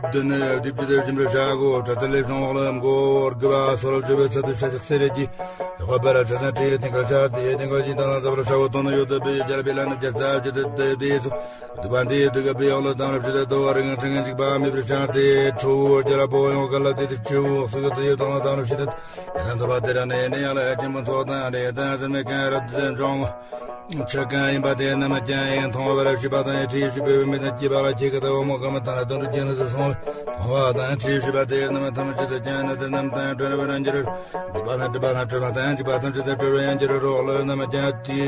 བདུན་ནི་སྡེབ་སྦྱོར་དེ་སྦྱིན་པར་བྱ་གོ། དྲི་དེ་ལས་བྱུང་བ་ལ་མགོ་བོར་དགུ་པ་སོ་ལ་བཅུ་པའི་ཚད་དུ་ཆ་ཞག་སེ་རེ་གྱི་ཡོག་པར་ཆ་ས་ཁྲི་དེང་ག་ཆར་དེ་དེང་ག་ཅི་དང་ལ་ཟ་བར་བྱ་གོ། དོན་ཡོད་དུ་པའི་རྒྱལ་པོའི་ལ་ནི་རྒྱལ་ཚབ་ཀྱི་དེ་དེ་པའི་སོ། དུ་བ་འདི་དུ་ག་པའི་འོག་ལ་དང་རབ་ཞི་དེ་དོ་བ་རིང་ཆེན་གཅིག་པ་མེད་པར་ཤར་ཏེ་ཁྲོ་བོ་རྒྱ་ར་པོ་ཡོང་ག་ལ་དེ་དུ་ཆུ་བོ་སུ་ག་དུ་ཡོད་དང་ལ་དང་རབ་ཞི་དེ། ཡང་དུ་བ་དེ་ར་ནས་ནས་ཡང་ལ་ཡ་ཆེན་པོ་ཚོགས་དང་རེ་དང་སེམས་མེད་མཁན་རབ་ཏུ་སེམས་བྱུང་། ཆོས་གང་ཡིན་པ་དེ་རྣམས་ཀྱང་ཡིན་མཐོང་བར་བྱེད་པ་དང་ཡང་ཁྲིད་བྱེད་པའི་མི་དང་སྐྱེས་པ་ལ་སྐྱེས་ཀ་དང་འོ་མོ་ཀ་མ་དང་དོན་དུ་རྒྱན་ནས་སོང་བས་མཐོང་བ་དང་ཁྲིད་བྱེད་པ་དེ་རྣམས་ཐམས་ཅད་དུ་ཀྱང་ནི་དེ་རྣམས་དང་གྲོལ་བར་འགྱུར། སྡིག་པ་དང་སྒྲིབ་པ་དང་སྒྲིབ་པ་དང་སྒྲིབ་པ་ཐམས་ཅད་དུ་གྲོལ་བར་ཡང་འགྱུར་རོ། ལོ་རྣམས་ཀྱང་དེའི་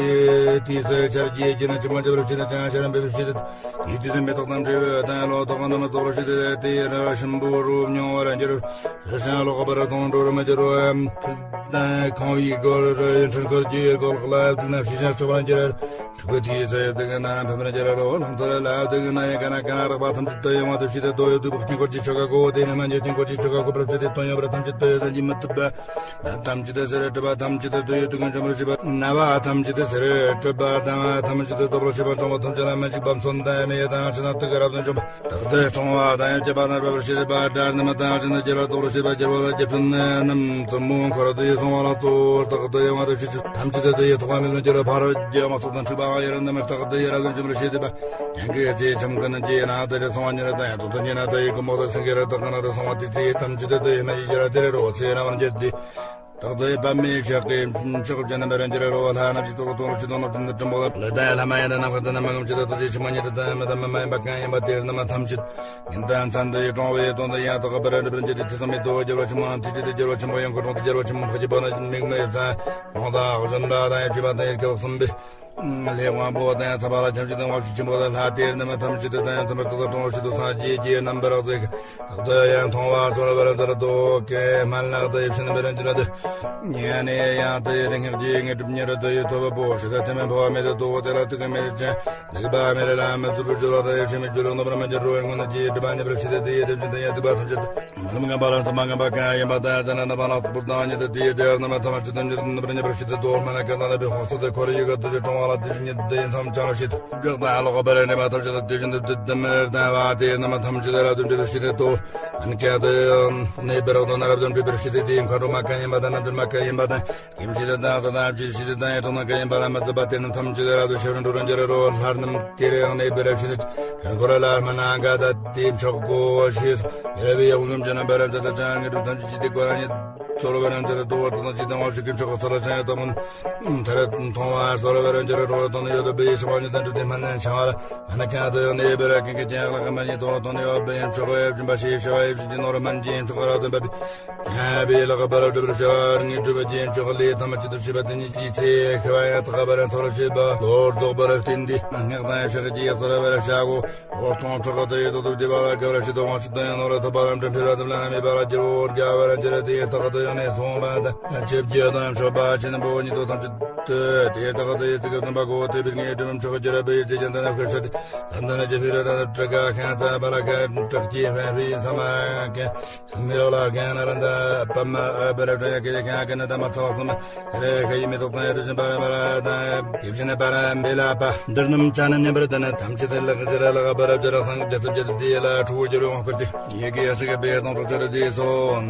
དུས་སུ་ཆར་གྱི་རྒྱུ་ནི་ཆུང་མ་ཆེ་བར་བྱེད་དུ་ཀྱང་ཤར་འབེབས་བྱེད་དུ། དེའི་དུས་སུ་མེ་ཏོག་དང་འབྲས་བུ་དང་ལོ་ཏོག་རྣམས་རྫོགས་པར་བྱེད་དུ། དེའི་ར་ཤམ་བུ་རུ་མྱོང་བར་འགྱུར། ཤར་ཤང་ལོག་པར་གཏོང་འགྲོ་རུ་མི་འགྱུར་རོ། ཕུག་དང་ཁང་བའི་སྒོར་འཕྲུལ་འཁོར་གྱི་སྒོ་ལོག་ལ་བདུན་ནམ་ཤེས་ཤིང་ཆོག་པར་འགྱུར། ཕྲུ་གུ་དེའི་ཚེ་བདུན་ན་ཕམ་པར་འགྱུར་རོ། ལང་ཚོ་ལ་བདུན་ན་ཡང་ག་ན་ག་ན་རག་པ་ཐམས་ཅད་དུ་ཡོང་བ་དུ་ཤི་དེ་དོ་ཡོད་དུ་བག་ཆེན་འཁོར་གྱི་ཆོ་ག་གོ་དེ་ནི་མ་འཇོག་ཆེན་འཁོར་གྱི་ཆོ་ག་གོ་པར་བྱེད་དེ་དོན་ཡོད་པར་ཐམས་ཅད་དུ་ཡོད་ས་འཇིག་མི་ཐུབ་པ། ཐམས་ཅད་དུ་ཟེར་གྲུབ་པ་ཐམས་ཅད་དུ་དུ་ཡོད་དུ་ཀུན་འཇོམས་པར་བྱེད་པ། ན་བ་ཐམས་ཅད་དུ་ཟེར་གྲུབ་པ་དང་ཐམས་ཅད་དུ་སྟོབས་པར་བྱེད་པ། འབྱུང་བ་ཐམས་ཅད་ལ་མི་འཇིགས་པ་མཚོན་དང་མེ་དང་ཕྱི་ནང་དུ་ག་རབ་ཏུ་འཇོམས་པ། བདག་ཏུ་སྲུང་བ་དང་ཡང་བསྐྱེད་པ་ནར་བབས་ཤེས་པ་དགྲ་རྣམས་དང་ཕྱི་ནང་རྒྱལ་བ་ལྡོག་པར་བྱེད་པ་རྒྱལ་བ་ལ་རྒྱལ་ཕྲན་རྣམས་བཙུན་མོ་འཁོར་དུ་ཡི་སྲུང་བ་ལ་གཙོ་བོར་བདག་ཏུ་ཡང་བ་དུ་ཤེས་ཐམས་ཅད་དུ་ཡི་ཐོག་མ་མེད་པར་འགྱུར་བ་ཕ་རོལ་རྒྱལ་མ་སོགས་དང་འཁྲུག་པའང་ཡི་རང་རྣམས་བདག་ཏུ་ཡི་ར་ལུན་འཇོམས་པར་བྱེད་པ། ཡང་གི་ཚེ་ཆམ་ཀུན་གྱི་ན་དུ་རེ་སོང་བ་ཉེ་ར་དང་ཡང་དུ་ཉེ་ན་དུ་ཡི་ཀུན་མོ་དུ་སེང་གེ་ར་དག་ན་དུ་སོང་བ་དེ་ཚེ་ཐམས་ཅད་དུ་ཡི་མ་ཡི་ར་དེ་རེ་རོ་ཚེ་ར་བར་འགྱུར་ཏེ། བདག་ཏུ་ཡི་པདྨའི་ཞགས་ཀྱི་མཆོག་ཅན་རྣམ་པར་འགྱུར་རོ། ལྷ་རྣམས་ཀྱི་ཐོག་ཏུ་གཏོང་རོ། ཅི་དང་ནོར་ཅན་དུ་གྲུབ་པོ་ལ་ལས་དང་ལྷ་མ་ཡིན་ན་ནམ་མཁའ་དང་ནམ་མཁའ་ཀུན་ཆེ་དུ་ཏུ་ཅི་ཕྱི་མ་ཉིད་དུ་དང་མི་དང་མི་མ་ཡིན་པ་གང་ཡིན་པ་དེ་རྣམས་ཐམས་ཅད་ཉིན་དང་མཚན་དུ་ཡི་གྲོང་བའི་དོན་དུ་ཡང་དག་པར་འགྲུབ་པར་འགྱུར་ཏེ། དེ་ཚང་མའི་དུ་བ་རྒྱལ་བ་ཆེན་པོ་ཐུགས་རྗེ་དུ་རྒྱལ་བ་ཆེན་པོ་ཡང་ཁོ་གྲོང་དུ་རྒྱལ་བ་ཆེན་པོ་འཕགས་ཀྱི་བར་ན་མིག་མི་ཡོད་དང་གྲོང་དང་གཞན་པ་དང་ཡང་བཅུ་པ་དང་ཡང་བརྒྱ་པ་གསུམ་པའི། ལས་དབང་པོ་དང་ཡང་ཐ་པ་ལ་ཁྱབ་ཅིག་དང་དབང་ཕྱུག་ཆེན་པོ་དང་ལྷ་དེ་རྣམས་ཐམས་ཅད་དུ་དང་ཡང་ཐ་མར་ཐུག་དང་གྲོང་ཞིག་ཏུ་སངས་རྒྱས་ཀྱི་རྣམ་པར་གཟིགས། བདག་ཏུ་ཡང་མཐོང་བ་ཚོར་བར་མཛད་དོ། ཀྱེ་སྨན་བླ་དེ་ཕྱིན་པར་འགྱུར་ཏེ། ཉན་ནས་ཡང་དེ་རིང་ངེས་ཀྱི་དངོས་གྲུབ་ཉེ་རུ་དུ་ཡོད་ཐོབ་པོ་ཞེས་དེ་མེད་འཕོ་བ་མེད་དེ་དོ་དེ་ལ་ཐུག་གི་མེད་ཅན་སྡིག་པ་མེད་ལ་མི་བཟོད་པར་སྦྱོར་བ་དང་ཡེ་ཤེས་མེད་སྦྱོར་བ་ནོར་བར་མི་འགྱུར་རོ། སྔོན་གྱི་སྒྲིབ་པ་ཉེ་བར་ཞི་སྟེ་དེ་ཡི་དེ་བཞིན་དུ་ཡང་སྡིག་པ་ཐམས་ཅད་མི་ལམ་ངན་པ་ལ་མཚམས་པ་ངན་པ་གང་ཡིན་པ་དང་ཡང་ཅན་རྣམ་པ་ལ་ཐུག་པོ་དང་ཉེ་དེ་དེ་ཡི་དེ་རྣམ་པ་ཐམས་ཅད་དུ་འགྱུར་ནོར་བར་ཉེ་བར་ཞི་སྟེ་དོ་སྨན་ལ་ཀ་ན་ལ་པའི་ཧོ་སོ་དེ་འཁོར་ཡི་ག་དུ་ཅི་གྲོང་བ་ལ་དེ་བཞིན་ཉེ་དེ་ཡིན་མཚམས་བཅར་བ་ཞིག་གག་དང་ལོག་པར་གནས་པ་ཐམས་ཅད་དུ་དེ་བཞིན་དུ་བདུད་དམ་མེར་ལྡན་པ་དེ་རྣམ་པ་ཐམས་ཅད་ལ་དོན་འགྲུབ་པར་ཞི་སྟེ་དོ། ཨན་ཀྱང་དུ་ཡང་གནས་པའི་རོགས་དང་ན་རབ་དོན་འགྲུབ་པར་ཞི་སྟེ་དེའི་མཁའ་འགྲོ་མ་གང་ཡིན་པ་དང་རྣལ་འབྱོར་མ་གང་ཡིན་པ་དང་། ཀྱེ་མཆེད་དང་ས་དང་ཞི་སྟེ་དང་ཡང་གྲོང་ན་གང་ཡིན་པ་ལ་མ་ཚུད་པ་དེ་རྣམས་ཐམས་ཅད་རབ་ཏུ་ཤེས་རུ་འགྲོ་རུ་འགྱུར་རོ། ལྷ་རྣམས་དེ་རེ་ཡང་གནས་པའི་རབ་ཞི་སྟེ་ཡང་འཁོར་ལ་སྨན་སྣ་འགའ་དང་དེའི་མཆོག་གོ་ཞེས་སོ། དེ་རབ་ཡང་ངམ་ཅན་རྣམ་པར་མཛད་དང་ཅང་ངེས་གྲུབ་ཐམས་ཅད་ཀྱི་སྡིག་པ་ཉེ་ཚོར་བར་མཛད་དང་དོ་བར་དང་ཅི་དང་བ་ཞིག་གི་མཆོག་གོ་ཚོར་ལ་ཅང་ཡང་དག་མོ་མཐར་མཐོང་བ་ཚོར་བར་འགྱུར་རོ། དོན་ཡོད་པའི་ཡེ་ཤེས་དབང་ཉིད་དང་འགྲུབ་སྟེ་སྨན་སྣ་འཆང་བ་ལ་སྨན་སྣ་ཀྱང་དུ་ཡང་གནས་པའི་རབ་ཀུན་གྱི་ཀྱང་ལ་ཀ་མ་ཉེ་དོ་དོན་ཡོད་པའི་ཡེ་ཤེས་དབང་ཉིད་དང་འགྲུབ་པའི་ཡེ་ཤེས་ཀྱི་ནོར་སྨན་གྱི་མཆོག་རབ་ཏུ་འབབ་པའི། ཡང་བའི་ལག་པར་སྒྲུབ་པར་བྱ་བ་ངེས་གྲུབ་ཀྱི་མཆོག་ལས་ཐམས་ཅད་དུ་ཤེས་པ་དེ་ཉིད་ཀྱི་ཚེ་ཤེས་པ་ཡང་དག་པར་ཚོར་བར་བྱེད་པ་ལོ་རྫོགས་པར་བསྟན་ཏེ། སྔགས་དང་ཡང་ཕྱག་རྒྱའི་ཚོར་བར་བྱ་གོ། འོ་སྟོང་ཕྲག་དུ་ཡི་དོ་དོ་བདེ་བ་ལ་དགའ་བར་བྱེད་དོ། དབང་ཕྱུག་དང་ཡང་ནོར་ལ་ཐོབ་པ་རྣམས་དྲན་ཕེར་བ་དམ་ལ་རྣམ་སྨིན་པ་ལ་རྒྱལ་བོར་རྒྱལ་བར་འགྱུར་ཏེ་རྟག་ཏུ་ཡང་ནས་སོང་བ་དང་ཆེ་བརྒྱད་དང་མཆོད་པ་ཆེ་རྣམ་པོ་ཉིད་དོ་ཐམས་ཅད། དུ་དེ་དག་དེ་ཚིག་གི་དམ་པ་གོ་དེ་བིར་ངེས་སྒྲིམ་མཆོག་གི་ར་བེ་དེ་ཅན་དན་ཁ་ཤོད་དན་དན་གྱི་ཕི་ར་དན་དྲ་ག་ཁན་ཚ་བ་ལ་ཁན་དྲག་གི་ཕན་རི་ས་མ་ཁན་སུ་མི་རོ་ལ་ཁན་ན་ར་ད་པ་མ་ཨ་བ་ར་དྲ་ཡ་གི་ཁན་ཁན་ད་མ་ཚོགས་སམ་རེ་ཁ་ཡི་མི་ཐོག་དང་ཡ་དུ་ཞིན་པ་ར་མ་ར་དང་གི་ཞིན་པ་ར་མེ་ལ་པ་འདིར་ནམ་ཅ་ན་ཉམ་པར་དན་ཐམས་ཅད་ལག་ཟེར་ལག་པ་ར་ཇ་ར་སང་རྒྱ་ཐུབ་རྒྱ་ཐུབ་དེ་ལ་ཁྲུ་བོ་རྒྱ་རུ་ཁོ་དེ་ཡི་གེ་ཡ་ཤི་ག་བེ་དང་ཁྲུ་ཆ་ར་དེ་སོ།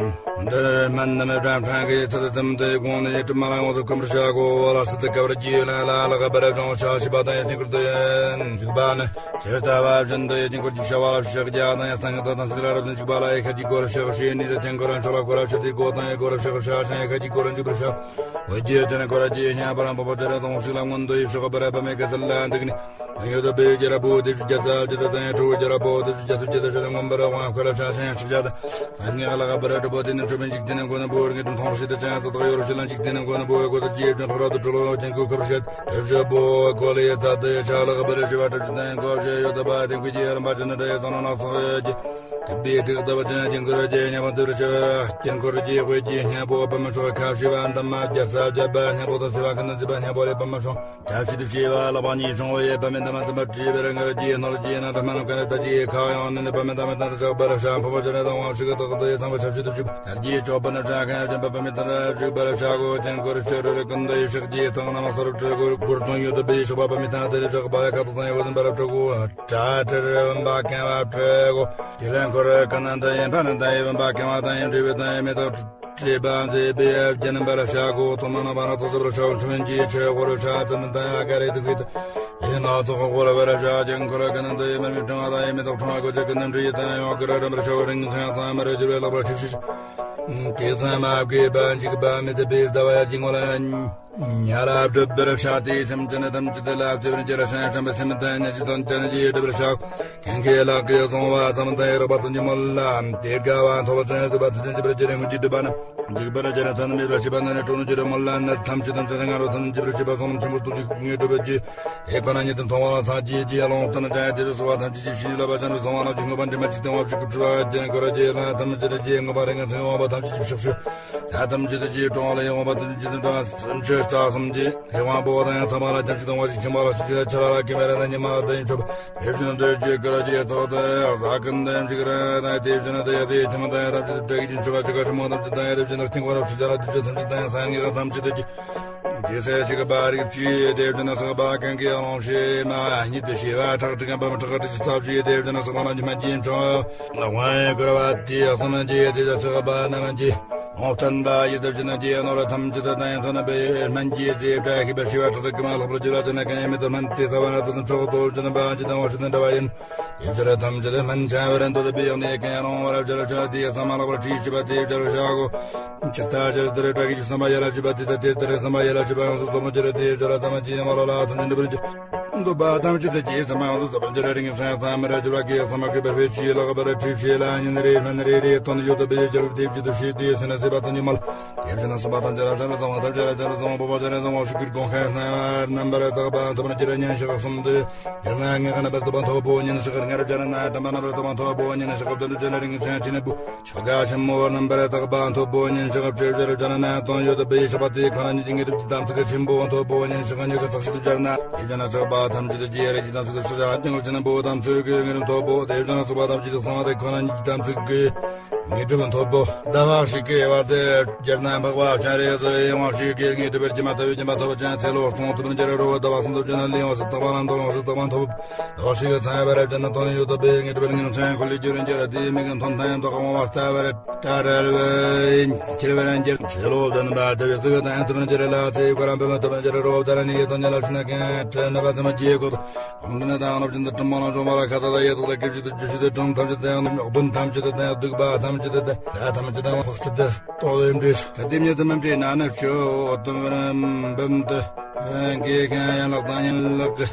འདིར་སྨན་རྣམས་བཀྲམ་ཕྲན་གྱི་ཚུལ་དུ་ཙམ་དུ་དགོངས་ནས་དྲི་མ་ལ་ངོ་སོ་ཀུམ་པར་བྱ་དགོས་ལ་སྲིད་དུ་བཀའ་བར་བགྱིས་ལ་ལ་ལ་ག་བར་བྱུང་བྱ་ཞི་བ་དང་ཡ་དཀྱིལ་འཁོར་དུ་ཡན་འཇུག་པ་ནི་ཇི་ལྟ་བ་བཞིན་དུ་ཡ་དཀྱིལ་འཁོར་གྱི་བྱ་བ་ལ་ཕྱག་རྒྱ་དང་ཡ་སྟེང་གི་དང་ཚིག་ལ་རབ་ཏུ་འཇུག་པ་ལ་ཡ་ཁ་གྱི་སྒོ་ལ་ཕྱག་བྱས་ནས་ཡ་དཀྱིལ་འཁོར་མཆོག་ལ་སྐོར་ར་ཕྱག་དེ་སྒོ་དང་ཡ་སྒོ་ར་ཕྱག་བྱ་ཞིང་ཡ་ཁ་གྱི་སྒོ་ལ་འཇུག་པར་བྱ། འོད་ཀྱི་དེ་ནི་སྐོར་ར་གྱི་བརྙན་པ་རང་པོ་པོ་ཅི་ར་དང་ཞིག་ལ་མངོན་དུ་ཡི་ཕྱོགས་པ་ར་པ་མེ་ཀ་ས་ལ་འདུག་ནས། ཡོད་དོ་བེ་རྒྱ་ར་པོ་དེ་བཞི་བརྒྱ་རྩ་བརྒྱད་དང་ཡང་ཁྲོ་བོ་རྒྱ་ར་པོ་དེ་བཞི་བརྒྱ་རྩ་བརྒྱད་དང་ཞལ་མངོན་པར་དབང་བསྐུར་ལ་ཕྱག་ཕྱག་ཡང་ཕྱག་བརྒྱ་དང་། སངས་རྒྱས་ལ་ག་པར་གྲུབ་པོ་དེ་ནི་འཕྲོ་མིན་འཇིག་རྟེན་ནི་མགོན་པོ་རིགས་ཀྱི་མཐོང་རོགས་ཞེས་དང་བྱང་དུ་བདག་ཡོ་རོགས་ཞེས་ལ་འཇིག་རྟེན་ནི་མགོན་པོ་གོ་དར་རྗེས་ཀྱང་ཁྲོ་ར་དུ་གྲོལ་ལོ་ཅན་ཀུ་ཁབ་བཤད་དོ་བཞི་པོ་གོ་ལ་ཡི་ཚ་དུ་ཡི་ཆ་ལ་ག་པར་ཞི་བ་གྲུབ་ཅི་དང་གོ་བཞི་ཡོད་དོ་བ་དེ་ཀུ་ཀྱི་རིམ་པ་ཅན་ནི་དེ་ཡི་ཚོགས་ནང་ལ་ཚོགས་ཡོད་ཀྱི། གི་བི་ཐིག་ལྟ་བ་ཅན་ཅན་ཀུ་ར་རྗེ་ཉ་པ་དུ་རུ་ཆེ་བ་ཅན་ཀུ་ར་རྗེ་དཔེ་རྗེ་སྙན་པོ་པ་མ་ཆོག་ཁ་ཤི་བ་འདམ་མ་རྒྱ་ས་རྒྱ་པ་སྙན་པོ་དང་སི་བ་ཀུན་ནི་སི་བ་སྙན་པོ་ལས་པ་མ་ཆོག་ཐབས་ཤེས་དུ་བྱེད་པ་ལག་པ་གཉིས་བྱུང་བའི་པ་མེ་དམ་དམ་པར་བྲིས་པའི་རང་གི་རྗེས་ནོར་རྗེས་ནང་དུ་མ་ནམ་ཀ་ནི་ད་རྗེས་ཁ་ཡང་ནི་ནི་པ་མེ་དམ་དམ་དུ་ཆགས་པར་བྱ་འཕོ་བ་ཅི་རེ་དང་དབང་ཕྱུག་གི་བདག་ཏུ་ཡི་ཚང་བ་ཆབ་ཤིད་དུ་བྱུག་དར་རྒྱས་ཆོག་པ་ནི་བྱ་ཁན་ཡང་ཅན་པ་པ་མེ་དམ་དམ་བྱུག་པར་བྱ་གོ་ཅན་ཀོ་རི་ཆོས་རུ་རི་ཀུན་ཏུ་ཡི་ཕྱག་རྒྱའི་ཐང་རྣམས་སོར་བྲི་གོ་སྒོར་ཐོན་ཡོད་དུ་བི་ཤོག་པ་པ་མེ་ཐང་དེ་རི་བྲག་པ་ཡ་ཁ་དོག་དང་ཡི་བ་ཟིན་པར་བྲི་གོ་དྲ་ཁྲི་རི་བུམ་པ་ཁན་བ་བྲི་གོ་དེ་ལན་ཁོ་རི་ཀ་ནན་དུ་ཡིན་ཕ་ནན་དུ་ཡི་བུམ་པ་ཁན་བ་དང་ཡི་བྲི་བི་དང་ཡི་མེ་ཏོག་བྲིས་པ་མཛེས་པའི་རྒྱན་པར་བྱ་གོ་ཐོག་མ་ན་བ་ན་ཐོག་སབ་ར་ཤའོ་ཆུན་གྱི་ཆོས་སྒོ་ར་ཤ་ཙི་ན་ད་ཡ་ག་རེ་དུ་གི་ཡིན་ན་ཐོག་སྒོ་ར་བ་ར་ཤ་ཅན་ཁོ་ར་ཀ་ནན་དུ་ཡི་མ་མི་ཕྲེང་བ་དང་ཡི་མེ་ཏོག་ཕྲེང་བ་གོ་ཆ་ཀ་ནན་དུ་ཡི་དང་ཡོང་གི་ར་རམ་ར་ཤའོ་རིང་ཚང་དང་མ་ར་འགྱུར་བའི་ལག་པ་ཁྲིག་ཁྲིག་གི་ཚང་མ་གི་བ་འཇིག་པ་མི་དུ་བི་ཟླ་བ་ཡར་གྱི་ངོ་ལ་ཉ་ལ་སྒྲུབ་པར་བྱ་སྟེ་སེམས་ཅན་ཐམས་ཅད་ལ་བརྩེ་བར་འགྱུར་ཞིང་བྱམས་པའི་སེམས་དང་ཉེར་སྤྱོད་དང་བཅས་ནས་ཀྱི་སྒྲུབ་པར་བྱ། ཁྱེད་ཀྱི་ལག་གིས་བཟུང་བ་ཙམ་དང་རགས་པ་ཙམ་གྱི་མོད་ལ་དེ་དགའ་བ་མཐོ་བ་ཅན་སྡུག་པ་ཐུབ་ཅན་ཅི་པར་བརྗེ་རེ་སྔོན་གྱི་སྒྲུབ་པ་ན་འཇིག་པར་བྱ་ར་ཐ་ན་མེད་པར་ཤེས་པ་ན་ནི་གྲོལ་ནི་ཅི་རེ་མོད་ལ་ནི་ཐམས་ཅད་དང་བཅས་ཏེ་ང་རོ་ཐམས་ཅད་པར་ཤེས་པ་སོང་ཆེན་པོར་ཐུག་ཅིག་ངེས་གྲུབ་པའི་རྗེས་དེ་ཁོ་ན་ཉིད་དུ་མཐོང་བ་ལ་སངས་རྒྱས་ཀྱི་ཀློང་དུ་ན་བྱ་ཡ་དེ་ཚོ་སོ་བ་ཐམས་ཅད་ཀྱི་ཤེས་ལ་བ་ཅན་དུ་སོང་བ་ལ་རྒྱུ་ངོ་བ་འདྲེས་མ་ཅིག་སྟེང་བ་ཞིག་གི་འཁྲུལ་བ་ཅན་ཀོ་ར་རྗེ་ལ་ཐམས་ཅད་རྗེ་ངོ་བ་རེ་ངན་སེམས་དབང་བ་ཐམས་ཅད་ཀྱི་ཕྱོགས་ཕྱོགས། ད་ཐམས་ཅད་ཀྱི་གྲོང་ལ་ཡོང་བ་དང་ཅི་དང་སེམས་ཆོས་རྟགས་སུམ་གྱི་ཧེ་ཝང་པོ་དང་ཡང་ཚང་མ་ལ་ཐམས་ཅད་དང་བ་ཞིག་ཆེན་པོ་ལ་ཞིག་ཆེ་ལ་ཆ་ལ་ལ་ཀི་མེ་ར་དང་ཉི་མ་དང་ཡིན་ཆོབ་དེ་བཞིན་དུ་རྒྱུད་ཀ་ལ་རྒྱུད་ཐོག་ཏུ་ཟ་ཀུན་དང་ཅིག་ར་དང་དེ་བཞིན་དུ་ཡ་དེ་ཐེ་མ་དང་ཡང་ཐམས་ཅད་དུ་བྲལ་གྱི་རྒྱུན་ཆོ་ག་ཆོ་ག་ཆེན་མོ་ཐམས་ཅད་དང་ཡང་དེ་བཞིན་དུ་རྟིང་བ་རབ་ཆུ་ཆ་ལ་དུས་ཆེན་ཐམས་ཅད་དང་ཡང་སང་ངེ་ག་ཐམས་ཅད་དུ་རྒྱུད་རྒྱལ་སྲས་ཞིག་པ་རིགས་བཅུའི་དེ་བཞིན་དུ་སོགས་པ་ཀུན་གྱི་ཨ་ལོང་ཤེས་མ་ཉིད་དུ་ཤེས་པ་ཁྲག་ཁྲིག་གམ་པ་ཁྲག་ཁྲིག་ཐབས་ཀྱི་དེ་བཞིན་དུ་སོགས་པ་རྣམས་ཀྱི་སྨན་གྱི་མཆོག་དབང་བསྐུར་བ་དེ་གསུམ་གྱི་དེ་དག་སོགས་པ་རྣམས་ཀྱི་འོང་བསྟན་པ་ཡི་དེ་བཞིན་གྱི་ནོར་ཐམས་ཅད་དུ་དང་ཡང་ཐོབ་ནས་པའི་སྨན་གྱི་རྫས་བཀྲ་ཤིས་པ་ཤིས་པ་ཁྲག་ཁྲིག་གི་མ་ལྷག་པར་གྱུར་པ་ཅན་ནི་གང་ཡང་མེད་དོ། སྨན་དེ་ཟ་བ་ན་དོ་དམ་ཆོག་ཏུ་ཅི་དམ་པ་ཅི་དང་བ་ཤི་དང་འདྲ་བ་ཡིན། ཡིན་ཕྱིར་ཐམས་ཅད་སྨན་ཆེན་པོར་འདོད་པའི་ཡང་ནི་གང་རུང་བར་བྱར་ཆོག་དེ་ཚང་མ་ལྷག་པར་ཁྲིད་ཤིས་པ་དེ་བྱར་བྱ་གོ་ཇི་ལྟར་ཇི་ལྟར་བཀྲ་ཤིས་བསམ་པ་ཡ་ལ་ཤིས་པ་དེ་ལྟར་དེ་ལྟར་བསམ་པ་ཡ་ལ་ཤིས་པ་ཡོངས་སུ་རྫོགས་པར་འགྱུར་དེ་ཕྱིར་ཐམས་ཅད་ཀྱི་མ་ལ་ལ་ཐམས་ཅད་འདུ་བར་འགྱུར། འདུ་བ་ཐམས་ཅད་དེ་ཀྱི་ཚང་མ་ཡོངས་སུ་རྫོགས་པར་འགྱུར་རིང་ཞིང་ཚང་མར་འགྱུར་བ་ཀྱི་ཚང་མ་གུས་པར་ཕེབས་ཤིག་ལག་པར་ཁྲིད་ཤིག་ལ་ཉིན་རེ་སྨན་རེ་རེ་དོན་ཡོད་དུ་སྦས་རྒྱལ་བུ་དེ་བཅུད་དུ་ཤེས་ཏེ་སེམས་ནི་སྲིད་པ་ཐམས་ཅད་མ་ལ། དེ་བཞིན་གསུམ་པ་ཐམས་ཅད་རབ་འབྱམས་ལ་གསང་བ་ཐམས་ཅད་རབ་འབྱམས་ལ་གསང་བ་བོ་བ་ཅན་ནི་གསང་བ་ཤུགས་ཀྱི་དགོངས་ཁ་གསང་བ་རྣམ་པར་དག་པ་ཐོབ་ན་ཅི་ར་ཉན་ཞག་གསུམ་དུ། དེ་ན་ངེས་ཁ་རྣམ་པར་དག་པ་མཐོ་པོ་ཉིད་ཞག་ལྔ་རབ་སྦྱར་ན་དྲན་པ་རྣམ་པར་དག་པ་མཐོ་པོ་ཉིད་ཞག་བདུན་དུ་ཅན་རིང་ཆེན་ཆེན་པོ། ཆོ་ག་ཆེན་མོ་རྣམ་པར་དག་པ་མཐོ་པོ་ཉིད་ཞག་བཅུ་བཞི་རུ་སྦྱར་ན་དོན་ཡོད་དུ་སྦས་ཞག་པ་དེ་ཁོ་ན་ཉིད་ཀྱི་ངེས་གྲུབ་ཀྱི་དམ་ཚིག་ཆེན་པོ་མཐོ་པོ་ཉིད་ཞག་ཉི་ཤུ་རྩ་གཅིག་ཏུ་སྦྱར་ན། དེ་བཞིན་ན་ཞག་པ་ཐམས་ཅད་ཀྱི་རེ་ཞིག་དམ་ཚིག་ཏུ་ཞག་ལྔ་ཆེན་པོ་དམ་ཚིག་གི་ངེས་གྲུབ་མཐོ་པོ། དེ་བཞིན་ན་ཞག་པ་ཐམས་ཅད་ཀྱི་གསང་བ་དེ་ཁོ་ན་ཉིད་ཀྱི་དམ་ཚིག་གི་ངེས་གྲུབ་མཐོ་པོ། ཟླ་བ་ཞིག་གི་བར་དུ་སྦྱར་ན་འཕགས་པ་སྤྱན་རས་གཟིགས་ཡི་དབང་ཕྱུག་གི་ངེས་གྲུབ་པར་སྦྱིན་པ་ཐོབ་པའི་སྦྱིན་པ་ཐོབ་ཅིང་ཚེ་ལོ་སྟོང་ཐུབ་པར་འགྱུར་རོ། ཟླ་བ་གསུམ་དུ་སྦྱར་ན་ལས་ཡོངས་སུ་དག་པ་རྣམས་དང་ཡོངས་སུ་དག་པ་ཐོབ། ལོ་ཞིག་གི་ཚང་བར་སྦྱར་ན་དོན་ཡོད་དུ་སྦས་ངེས་གྲུབ་པར་ངེས་ཚང་འཁོར་ལོས་སྒྱུར་འགྱུར་དེའི་མིག་གི་མཐོང་ཐང་དོ་དག་འོང་བ་ལྟ་བར་ཏྲ་ར་ར་འཁྱེར་བར་འགྱུར། ཚེ་ལོ་བདུན་པ་དེ་བས་ཚིག་དང་ཐུབ་པར་འགྱུར་ལ་ཚེ་ཡི་གོ་རམ་པའི་མ་ཐུབ་པར་འགྱུར་རོ། ད་ར་ནི་ཡི་དོན་ཉ་ལ་ཤུ་ན་ཀན་ཁྲེ་ནུ་བ་ཚེ་མ་རྒྱས་གོ་དང་དུ་ནི་དང་རབ་ཅན་དུ་གྲུབ་མ་ལ་འབྱུང་བ་ལ་ཁ་ས་ལ་ཡེ་དོག་ལ་སྐད་ཅིག་ཏུ་རྒྱུ་ཞིག་ཏུ་གྲངས་ཐམས་ཅད་དང་གདོན་ཐམས་ཅད་དང་སྡིག་པ་ཐམས་ཅད་དང་ར་ཐམས་ཅད་དང་འཕགས་ཚུལ་དུ་རྟོག་ལེན་འདྲེས་སུ་ཐ་དེ་ཉིད་དུ་མི་འདྲེས་ན་ནི་ཆོ་དོན་བར་འབུམ་དུ་དགེ་ཁན་ཡན་ལག་དང་ཡན་ལག་གི་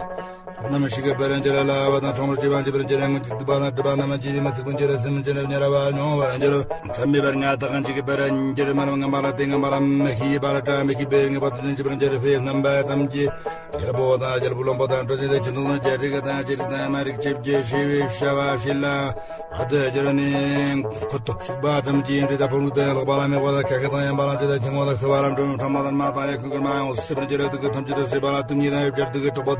རྣམ་ཤེས་ཀྱི་བར་འགྱུར་ལ་བ་དང་ཆོག་མར་བྱེད་པ་འཇིག་པར་འགྱུར་སྔོན་གྱི་སྡིག་པ་དང་སྒྲིབ་པ་རྣམས་ཀྱིས་མི་ཚུགས་པར་འགྱུར་སེམས་ཅན་ཉེ་ར་བ་མྱོང་བར་འགྱུར། མཚམས་མེད་པར་ང་དག་གང་ཞིག་གི་བར་འགྱུར་མ་རུང་ངན་པ་ལ་དེ་ངན་པ་ལ་མི་ཤེས་པ་ལ་བཀྲ་མི་ཤིས་པའི་ངེས་པར་དུ་འཇིག་པར་འགྱུར་བའི་རྣམ་པ་ཙམ་གྱིས། རྒྱལ་པོ་དང་རྒྱལ་པོ་བློན་པོ་དང་གྲུ་གཟིངས་དང་ཁྱིམ་ཚང་དང་རྒྱལ་རིགས་དང་ཆེ་རིགས་དང་དམའ་རིགས་ཆེ་བརྒྱད་ཤེས་པའི་བྱ་བ་ཞིག་ལ་བར་དུ་འགྱུར་ནས་ཁུར་དུ་ཞུགས་པ་ཙམ་གྱིས་འདྲེ་དང་ཕོ་རུ་དང་ལག་པ་ལ་མེ་བ་དང་ཁ་ཁ་དང་ཡན་པ་ལ་འདྲེ་དང་ཁྱིམ་བ་དང་ཤི་བ་ལ་འགྲོ་མི་ཕྲ་མ་དང་མ་དང་ཡ་ཁུ་ཁུར་མ་ཡོང་སྲིད་པར་འགྱུར་དུ་གི་ཐམས་ཅད་དུ་སྲིད་པ་ལ་དུག་ཉིད་དང་ཡོ་བྱར་དུ་གི་གྲོགས་པོ་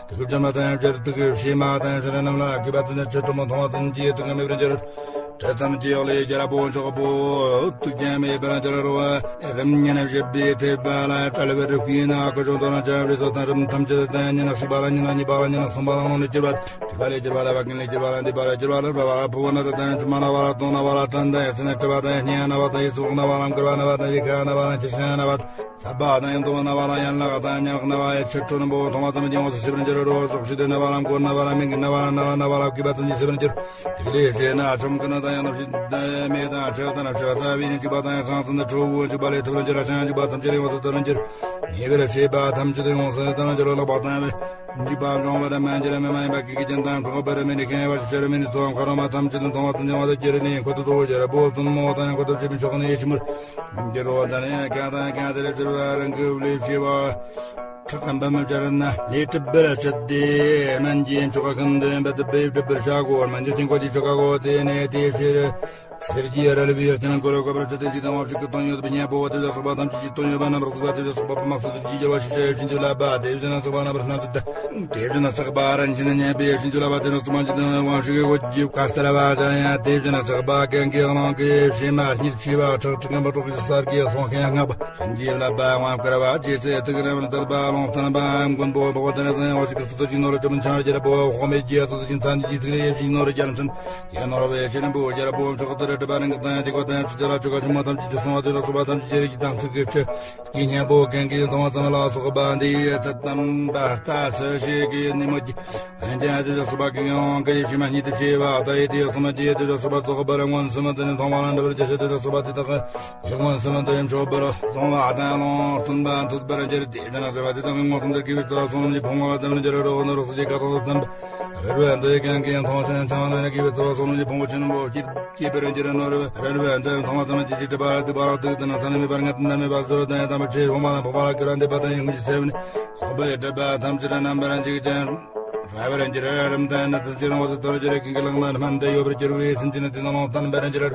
དུག་གི་བྱ་མ་དང་ཡོ་བྱར་དུ་གི་བྱེ་མ་དང་ཡོ་བྱར་རྣམས་ལ་གུས་པ་དང་ཆེ་གྲོགས་མོ་མཐོང་བ་ཙམ་གྱིས་དུག་ངན་མེད་པར་འགྱུར། དྲི་ཙམ་གྱིས་གཡོག་ལས་རྒྱལ་པོ་མཆོག་པོ་དུག་ཀྱང་མེད་པར་འགྱུར་རོ། རིམ་གཉིས་བཞི་པའི་ཐེབས་པ་ལ་བྲལ་བའི་རིགས་ཀྱི་ནང་ཀུ་ཅོང་དོ་ན་བྱ་བའི་སོ་དང་རིམ་ཐམས་ཅད་དང་ཉི་ནག་ཞིག་པ་ལ་ཉི་ནག་གཉིས་པ་ལ་ཉི་ནག་གསུམ་པ་ལ་ནང་ནས་གྱུར་པ། གྲུབ་པ་ལས་གྱུར་པ་ལ་བ་ཀུན་ལས་གྱུར་པ་ལ་འདས་པ་ལ་གྱུར་པ་ལ་འབྲ་བ་ཕུ་བོ་ན་ད་དང་ཆུ་མ་ན་བ་ལ་དོང་ན་བ་ལ་དྲན་དང་ཡ་སི་ན་གྲུབ་པ་དང་ཡ་སྙིང་ན་བ་དང་ཡ་སོགས་ན་བ་ལ་མགུར་བ་ན་བ་དང་ཡ་ཁ་ན་བ་དང་ཁྱི་ཤ་ན་བ་དང་། ཚ་བ་དང་ཡང་དུ་ན་བ་ལ་ཡན་ལག་དང་ཉག་ན་བ་ཡ་ཆུ་ཁྲོ་ན་བོ་མཐོང་བ་ཙམ་གྱིས་ཡོངས་སུ་ཞི་བར་འགྱུར་རོ། སོགས་ཤི་དེ་ན་བ་ལ་མགོ་ན་བ་ལ་མིག་ན་བ་ལ་ན་བ་ན་བ་ལ་གུས་པ་ཙམ་གྱིས་ཞི་བར་འགྱུར། དེ་ལས་ཞེ་ན་ཆོམ་ཀུན་དང་ཡང་ནམ་ཞིག་མེ་དང་ཆུ་དང་ནམ་ཞིག་ཚ་བའི་ཉིན་གཅིག་པ་དང་ཡང་ས་འཛིན་དུ་ཁྲོ་བོ་གཅིག་པ་ལས་ཐུབ་ར་འགྱུར་ར་ཤང་གཅིག་པ་ཐམས་ཅད་ཡོངས་སུ་ཐུབ་ར་འགྱུར། ཉེ་བར་བྱེད་པ་ཐམས་ཅད་ཡོངས་སུ་ཐུབ་ར་འགྱུར། ལག་པ་དང་འཇིགས་པ་འབྱུང་བར་མ་འགྱུར། མི་མ་ཡིན་པ་ཀི་ཀི་ཅན་དང་གྲོགས་པར་མི་ནི་ཁེན་བར་ཤར་མི་ནི་ཚོགས་འཁོར་མ་ཐམས་ཅད་དུ་མཐོང་བ་ཙམ་ཡང་དུ་གྱུར་ནས་འཁོར་དུ་དོ་རྒྱལ་པོ་བཙུན་མོ་དང་འཁོར་དུ་བྱེད་པའི་མཆོག་ནི་ཡེ་ཤེས་མུར་འགྱུར་རོ། ད་ནི་གང་དང་གང་དེར་གྱུར་པ་རང་གི་ལས་བྱེད་པ་ཁྲག་གམ་པ་མི་སྦྱར་ན་ལས་གྲུབ་པར་བྱེད་དེ་སྨན་གྱི་མཆོག་ཁང་དུ་འབད་དུ་སྦས་གྲུབ་པར་བྱ་དགོས། སྨན་གྱི་དཀྱིལ་འཁོར་གྱི་ཆོ་ག་གོ་དེ་ནས་དེ་ཕྱིར། གསེར་གྱི་རལ་པའི་སྤྱན་ཀོ་ར་ཀོ་པར་ཚུད་དེ་ཅི་དང་བ་ཕྱུགས་ཀྱི་དོན་ཡོད་པའི་སྙན་པོ་དེ་ལ་སོགས་པ་ཐམས་ཅད་ཀྱི་དོན་ཡོད་པ་རྣམ་པར་གཟིགས་པ་དེ་ལ་སོགས་པ་པུ་མ་སོགས་ཀྱི་རྒྱལ་བ་ཤེས་བྱ་ཡོད་ཅན་གྱི་བསླབ་པ་དེ་བཞིན་ན་སོགས་པ་རྣམ་པར་སྣང་མཛད་དེ་བཞིན་ན་སོགས་པ་རིན་ཆེན་སྙན་པའི་ཞིང་གི་བསླབ་པ་དེ་ལ་སོགས་པ་ཇི་ལྟར་དབང་ཕྱུག་གི་གོ་རྒྱུ་ཁ་ལྟར་བ་ཅན་ཡང་དེ་བཞིན་ན་སོགས་པ་གན་གྱི་གླང་གི་བྱེ་མ་གཉིས་བྱེ་བ་ཁྲག་ཁྲིག་གམ་པ་གྲོགས་ཀྱི་གསར་གྱི་སོང་མཁན་ལྔ་པ་བྱིན་གྱིས་བརླབས་པ་དབང་བསྐུར་བ་རྗེས་སུ་ཐུགས་རྣམ་པར་དད་པ་ལུང་བསྟན་པ་མགོན་པོ་འཕགས་པ་སྤྱན་རས་གཟིགས་དབང་ཕྱུག་གི་སྐུ་ཚུལ་དུ་ཅི་ནོར་བཅུ་མི་འཆང་བར་རྒྱལ་པོ་འོག་མའི་རྒྱལ་སྲིད་ཅིང་ཚན་གྱི་ཐིག་ལེ་ཡེ་ཤེས་ནོར་རྒྱལ་མཚན། ཡང་ནོར་བུའི་ཆེ་རིང་པོ་རྒྱལ་པོ་མཆོག་ཏུ་རེ་གྲུབ་པ་རིང་དང་ཐིག་པ་དང་ཆུ་ཆ་ལ་ཆུ་ཁ་ཆུ་མོ་ཐམས་ཅད་ཀྱི་གསང་བ་དེ་ལ་སོགས་པ་ཐམས་ཅད་ཀྱི་རིགས་ཀྱི་དམ་ཚིག་གི་ཆུ། ཀྱི་སྙན་པོ་གན་གྱི་མཐོང་བ་ཙམ་ལ་སོགས་པ་འདི་ཡི་ཚད་དམ་པ་ལྟ་སུ་ཞིག་གི་ནི་མོ་གི། ཨན་ཅན་དེ་ལ་སོགས་པ་གི་ཡང་གི་ཡེ་ཤེས་མ་ཉིད་དུ་ཕྱེ་བ་ལྟ་ཡི་དེ་ཡོ་སོ་མ་དེ་དེ་ལ་སོགས་པ་རྫོགས་པར་མངོན་སུམ་དུ་ནི་མཐོང་བ་ལ་འདྲ་བར་རྒྱ་ཆེ་དེ་ལ་སོགས་པ་དེ་དག་གི་མངོན་སུམ་དུ་ཡང་མཆོད་པར་གསུངས་པ་དང་ལུང་སྟོན་པ་མཐུ་པར་འགྱུར་ཏེ་དེ་ན་ཟེར་བ་དེ་དག་གི་མངོན་སུམ་དུ་གི་བའི་ལྟ་བ་སོང་ནི་ཕུང་བ་དམ་ནི་འགྱུར་རོ་ནོར་སོགས་ཀྱི་དཀའ་ཐོབ་ཙམ། རེ་རེ་འདི་གང་གིས་མཐོང་ཞིང་འཆང་ན་གི་བའི་ལྟ་བ་སོང་ནི་ཕུང་བ་ཆེན་པོ་སྐྱེད་སྐྱེད་པར་འགྱུར་ནོ། རེ་རེ་འདི་མཐོང་བ་ཙམ་གྱིས་ཅི་སྒྲིབ་པ་སྡིག་པ་ལ་སྡིག་དང་ན་ཚ་ནི་མེད་པར་ངལ་དུ་ན་མེད་པར་ཟོར་དང་ཡང་དམ་པར་ཆེ་འོ་མ་དང་འཕགས་པ་ལ་ཀི་ར་འདེབས་པ་དང་ཡོངས་ཀྱི་སེམས་ནི་སོགས་པའི་སྒྲིབ་པ་ཐམས་ཅད་རྣམ་པར་འཇིག་ཅིང་རལ་བར་འགྱུར། ར་རམ་དང་ནི་དུ་ཅི་རང་བ་སུ་དོར་འགྱུར་གིན་གི་ལག་ན་སྨན་དེ་ཡོད་པར་གྱུར་པའི་སེམས་ཅན་ནི་དེ་ནི་ལོང་བསྟན་པར་འགྱུར།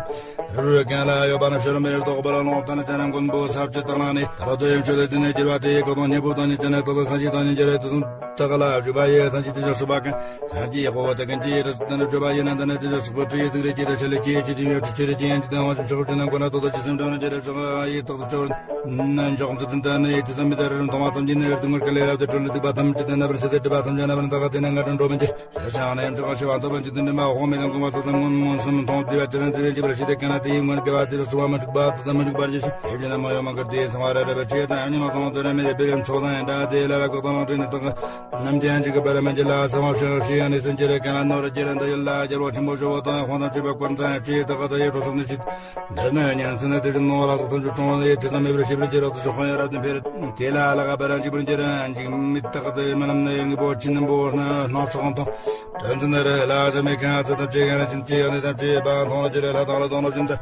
རུ་རུ་གང་ལ་ཡོད་པ་ན་ཤོར་མེར་རྟོགས་པར་ལོང་བསྟན་ཅན་མགོན་པོ་ས་བཅུ་དག་ལ་ནི་ད་ར་དོ་ཡང་ཆོས་ལས་དེ་ནི་འགྱུར་བ་དེ་ཡི་གོ་དང་སྙིང་པོ་དང་ཉིད་ཅན་ནི་དོ་དང་སངས་རྒྱས་དང་ཉིད་འགྱུར་རེ་དུ་གསུམ། དག་ལ་བཞུགས་པ་ཡི་སངས་རྒྱས་དེ་ལ་སོགས་པ་གང་སངས་རྒྱས་ཡི་དབང་དེ་ཀུན་གྱི་རིགས་དང་བརྗོད་པ་ཡི་ནང་དུ་ནི་དེ་ལ་སོགས་པ་ཁྲི་ཡི་ཐིག་ལེ་ཀྱི་རིགས་ཆེ་ལས་ཀྱི་ཡོད་ཀྱི་དེ་ཡོད་ཀྱི་ཆེ་རིགས་ཀྱི་ཡང་ཀྱི་དེ་དབང་ཞིང་ཆགས་ཀྱི་ནང་ཀུན་ན་དོ་དང་ཇི་སེམས་དྲང་ན་ཇི་རེ་བཞག་ཡི་རྟག་ཏུ་ཆོར་ན་འཇོག་མཛད་དུ་འདའ་ནི་ཡི་དེ་ཙམ་མི་དར་རུང་མཐོང་བ་ཙམ་གྱིས་ནི་རེ་སྡུག་བསྔལ་ག་ལས་རབ་ཏུ་གྲོལ་ལ་སྡིག་པ་ཐམས་ཅད་དེ་ན་བར་ཚེ་དེ་སྒྲིབ་པ་ཐམས་ཅད་ན་བར་འདག་དེ་ནི་ང་དྲན་འགྲོ་མི་འགྱུར། ཞེས་བྱ་ནས་ཡང་ཆོག་ཤི་བ་ཐོབ་པ་ཇི་ལྟར་འདྲ་མ་འོག་མེད་ལ་མགོན་པོ་ཐོབ་ཙམ་མངོན་མངོན་སུམ་མཐོང་བདེ་བ་ཅི་ལ་དེ་བས་ཅི་བར་ཤི་དེ་ཀ་ན་དེའི་མངོན་དགེ་བ་དེ་ལ་སུ་བ་མ་འཇུག་པ་དེ་ཙམ་མ་འཇུག་པར་ཞི་ཞི་དེ་བཞིན་མ་ཡོང་མ་གར་དེའི་ཚང་བ་ར་ར་བ་ཆེ་དང་ཉི་མ་ཚང་དོ་ར་མེད་པའི་རིམ་ཚོགས་དང་འདྲ་དེ་ལ་ལ་གོ་དང་ལོང་དྲི་ནི་དག་ནམ་རྒྱལ་འཇིག་གི་བར་མ་འཇིག་ལ་ས་བ་ཤི་ཤི་ཡང་ནི་སེམས་ཅན་རེ་ཀ་ན་ནོར་རྒྱལ་འདི་ཡི་ལ་རྒྱལ་བ་ཆེན་པོ་ཞོ་བོ་དང་དཔང་དང་བཅས་པ་ཀུན་དང་ཆེ་དག་དང་ཡེ་གྲོགས་སོགས་ནི་ཞིག་འདིར་ནི་ཉན་ཚུལ་ནི་དེ་བཞིན་ནོ་ལ་སོགས་ཐམས་ཅད་ཀྲུང་ལ་ཡེ་དེ་ཙམ་མེད་པར་ཤེས་པར་འགྱུར་རོ། དེ་ཚོ་ཁོང་ཡང་རབ་ཏུ་འཕེལ། དེ་ལ་ལ་ག་པར་འཇིག་པར་འགྱུར་འཇིག་མི་རྟག་སྟེ་མི་རྣམས་ནི་ངེས་པོ་ཕྱི་ནུབ་པོ་སྣ་སྣ་ཚོགས་མཐོང་། དོན་ཚུལ་ནི་རེ་ལ་ཟ་མི་གང་ཚུལ་ཐམས་ཅད་གང་ར་ཕྱིན་ཅི་ཡང་ནི་ཐམས་ཅད་པ་མཐོང་ཅི་རེ་ལ་དང་ལ་དང་ལ་བཞིན་དུ།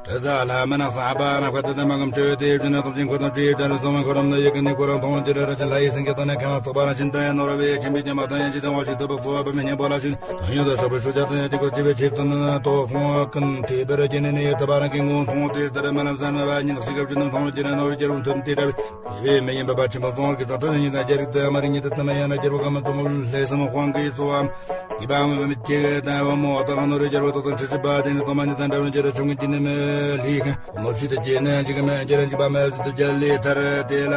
དེ་ས་ལ་མི་ནག་ས་པ་ན་ཁ་དེ་དམ་གམ་ཆོས་དེ་བཞིན་ནི་ཐམས་ཅད་ཁོ་དང་ཅི་ཡི་ལ་ནི་ཚང་མ་ཁོ་རང་ནི་ཡི་ག་ནི་ཁོ་རང་མཐོང་ཅི་རེ་ར་ཅི་ལྷ་ཡི་སེང་གེ་དང་ནི་གང་ཚགས་པ་ན་ཕྱིན་དུ་ཡང་ནོར་བའི་ཆེན་པོའི་ཉམས་པ་དང་ཡང་ཅི་དང་བ་ཞིག་ཐུབ་པ་གསོ་བ་པ་མི་སྙན་པོ་ལ་ཞིག་དོན་ཡོད་དུ་ཞོག་པའི་ཤུགས་རྒྱ་དང་ཡང་དེ་ཁོ་ཅི་བའི་ཆེད་དུ་ནི་ཐོག་ཁོང་ཀུན་དེ་པར་རྒྱན་ནི་ནི་ཡོད་དུ་བ་རང་གི་ངོ་མཐོང་དེ་ལྟར་མ་ལམ་ས་ན་བ་ཉིད་ཤི་སྐབས་ཅི་ནི་མཐོང་ཅི་རེ་ནོར་བའི་རྒྱལ་བུ་མཐུན་དེ་འདྲ་བའི། དེ་བས་མི་ཡིན་པ་པ་ཆེན་པོ་ཙོང་གི་ཙོང་ཁྲོ་ཉིད་དང་རྒྱལ་རིགས་དང་དམའ་རིགས་ཉིད་དུ་དམ་ཡང་ན་རྒྱལ་པོ་ཀ་མ་ཙོང་ལྷས་སམ་དབང་གིས་གཙོ་བ། དེ་བ་མི་བ་མི་སྐྱེ་དང་བ་མོ་དག་ནོར་རྒྱལ་པོ་དག་དང་ཆུ་ཆུ་པ་དེ་ནི་དོ་མ་ཉིད་དང་འདྲ་བར་འགྱུར་ཆུང་གི་དེ་ནི་མི་ལྷིས་ཁ་ནོར་ཕྱི་དུ་སྐྱེས་ནས་འཇིག་གི་མི་འགྱུར་འཇིག་པ་མི་བ་དུ་རྒྱལ་ལས་ཐར། དེ་ལ་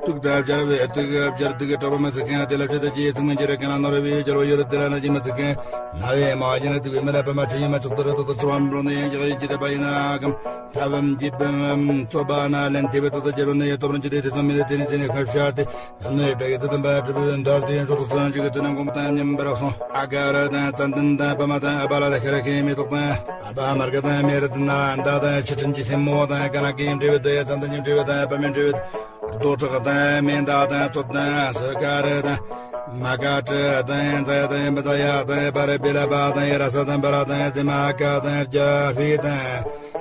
དུག་དང་སྦྱར་བའི་དུག་སྦྱར་དུག་གི་གྲོགས་པོ་མི་ཚུགས་ཁན་དེ་ལ་ཕྱི་དུ་སྐྱེས་ཚུགས་མི་འགྱུར་ཁན་ནོར་བའི་རྒྱལ་པོ་ཡོད་དེ་ལ་ན་ཅི་མི་ཚུགས་ཁན་ན་བའི་མ་ཡིན་ན་དུག་པའི་མི་ལ་པ་མ་ཆུ་ཡིན་མ་ཆོག་ཏུ་ར་དོ་དོ་ཆུ་བ་འགྲོ་ནས་ཡང་ཡག་ཡིན་གྱི་དེ་པ་ཡིན་ན་ཀམ། ཐབས་འདི་པའི་རྩོད་པ་ན་ལན་དེ་བས་ཏོ་ཏོ་རྒྱལ་པོ་ནི་ཡོད་དོ་རུང་ཅི་དེ་དེ་ཙམ་མི་དེ་དེ་ནི་དེ་ནི་ཁ་ཤར་ཏེ། ཡང་ནི་བདག་གི་དོན་དམ་པ་གྲུབ་པའི་མཐར་དེ་ཡང་ཕྱོགས་སུ་སངས་རྒྱས་ཀྱི་དོན་དམ་སྒོམ་དང་མཉམ་པར་སོང་། ཨ་ག་ར་དང་ཙན་དན་དང་པདྨ་དང་ཨ་པ་ལ་དང་ཤ་ར་ཁའི་མེ་ཏོག་དང་ཨ་པ་མར་ག་དང་མེ་རི་དང་ན་ད་དང་ཕྱི་ཕྲིན་གྱི་སེན་མོ་དང་ཀ་ན་ཀའི་འབྲས་བུ་དང་ཙན་དན་གྱི་འབྲས་བུ་དང་པདྨའི་འབྲས་བུ། རྡོ་གྲགས་དང་མེ་མདའ་དང་གཙོད་དང་སོ་ག་ར་དང་། མ་ཀ་ཏྲི་དང་ཛ་ཡ་དང་བི་ཛ་ཡ་དང་པ་ར་བི་ལ་བ་དང་ར་ས་དང་བ་ར་དང་ཙི་མ་ཀ་དང་རྒྱ་ཧྥི་དང་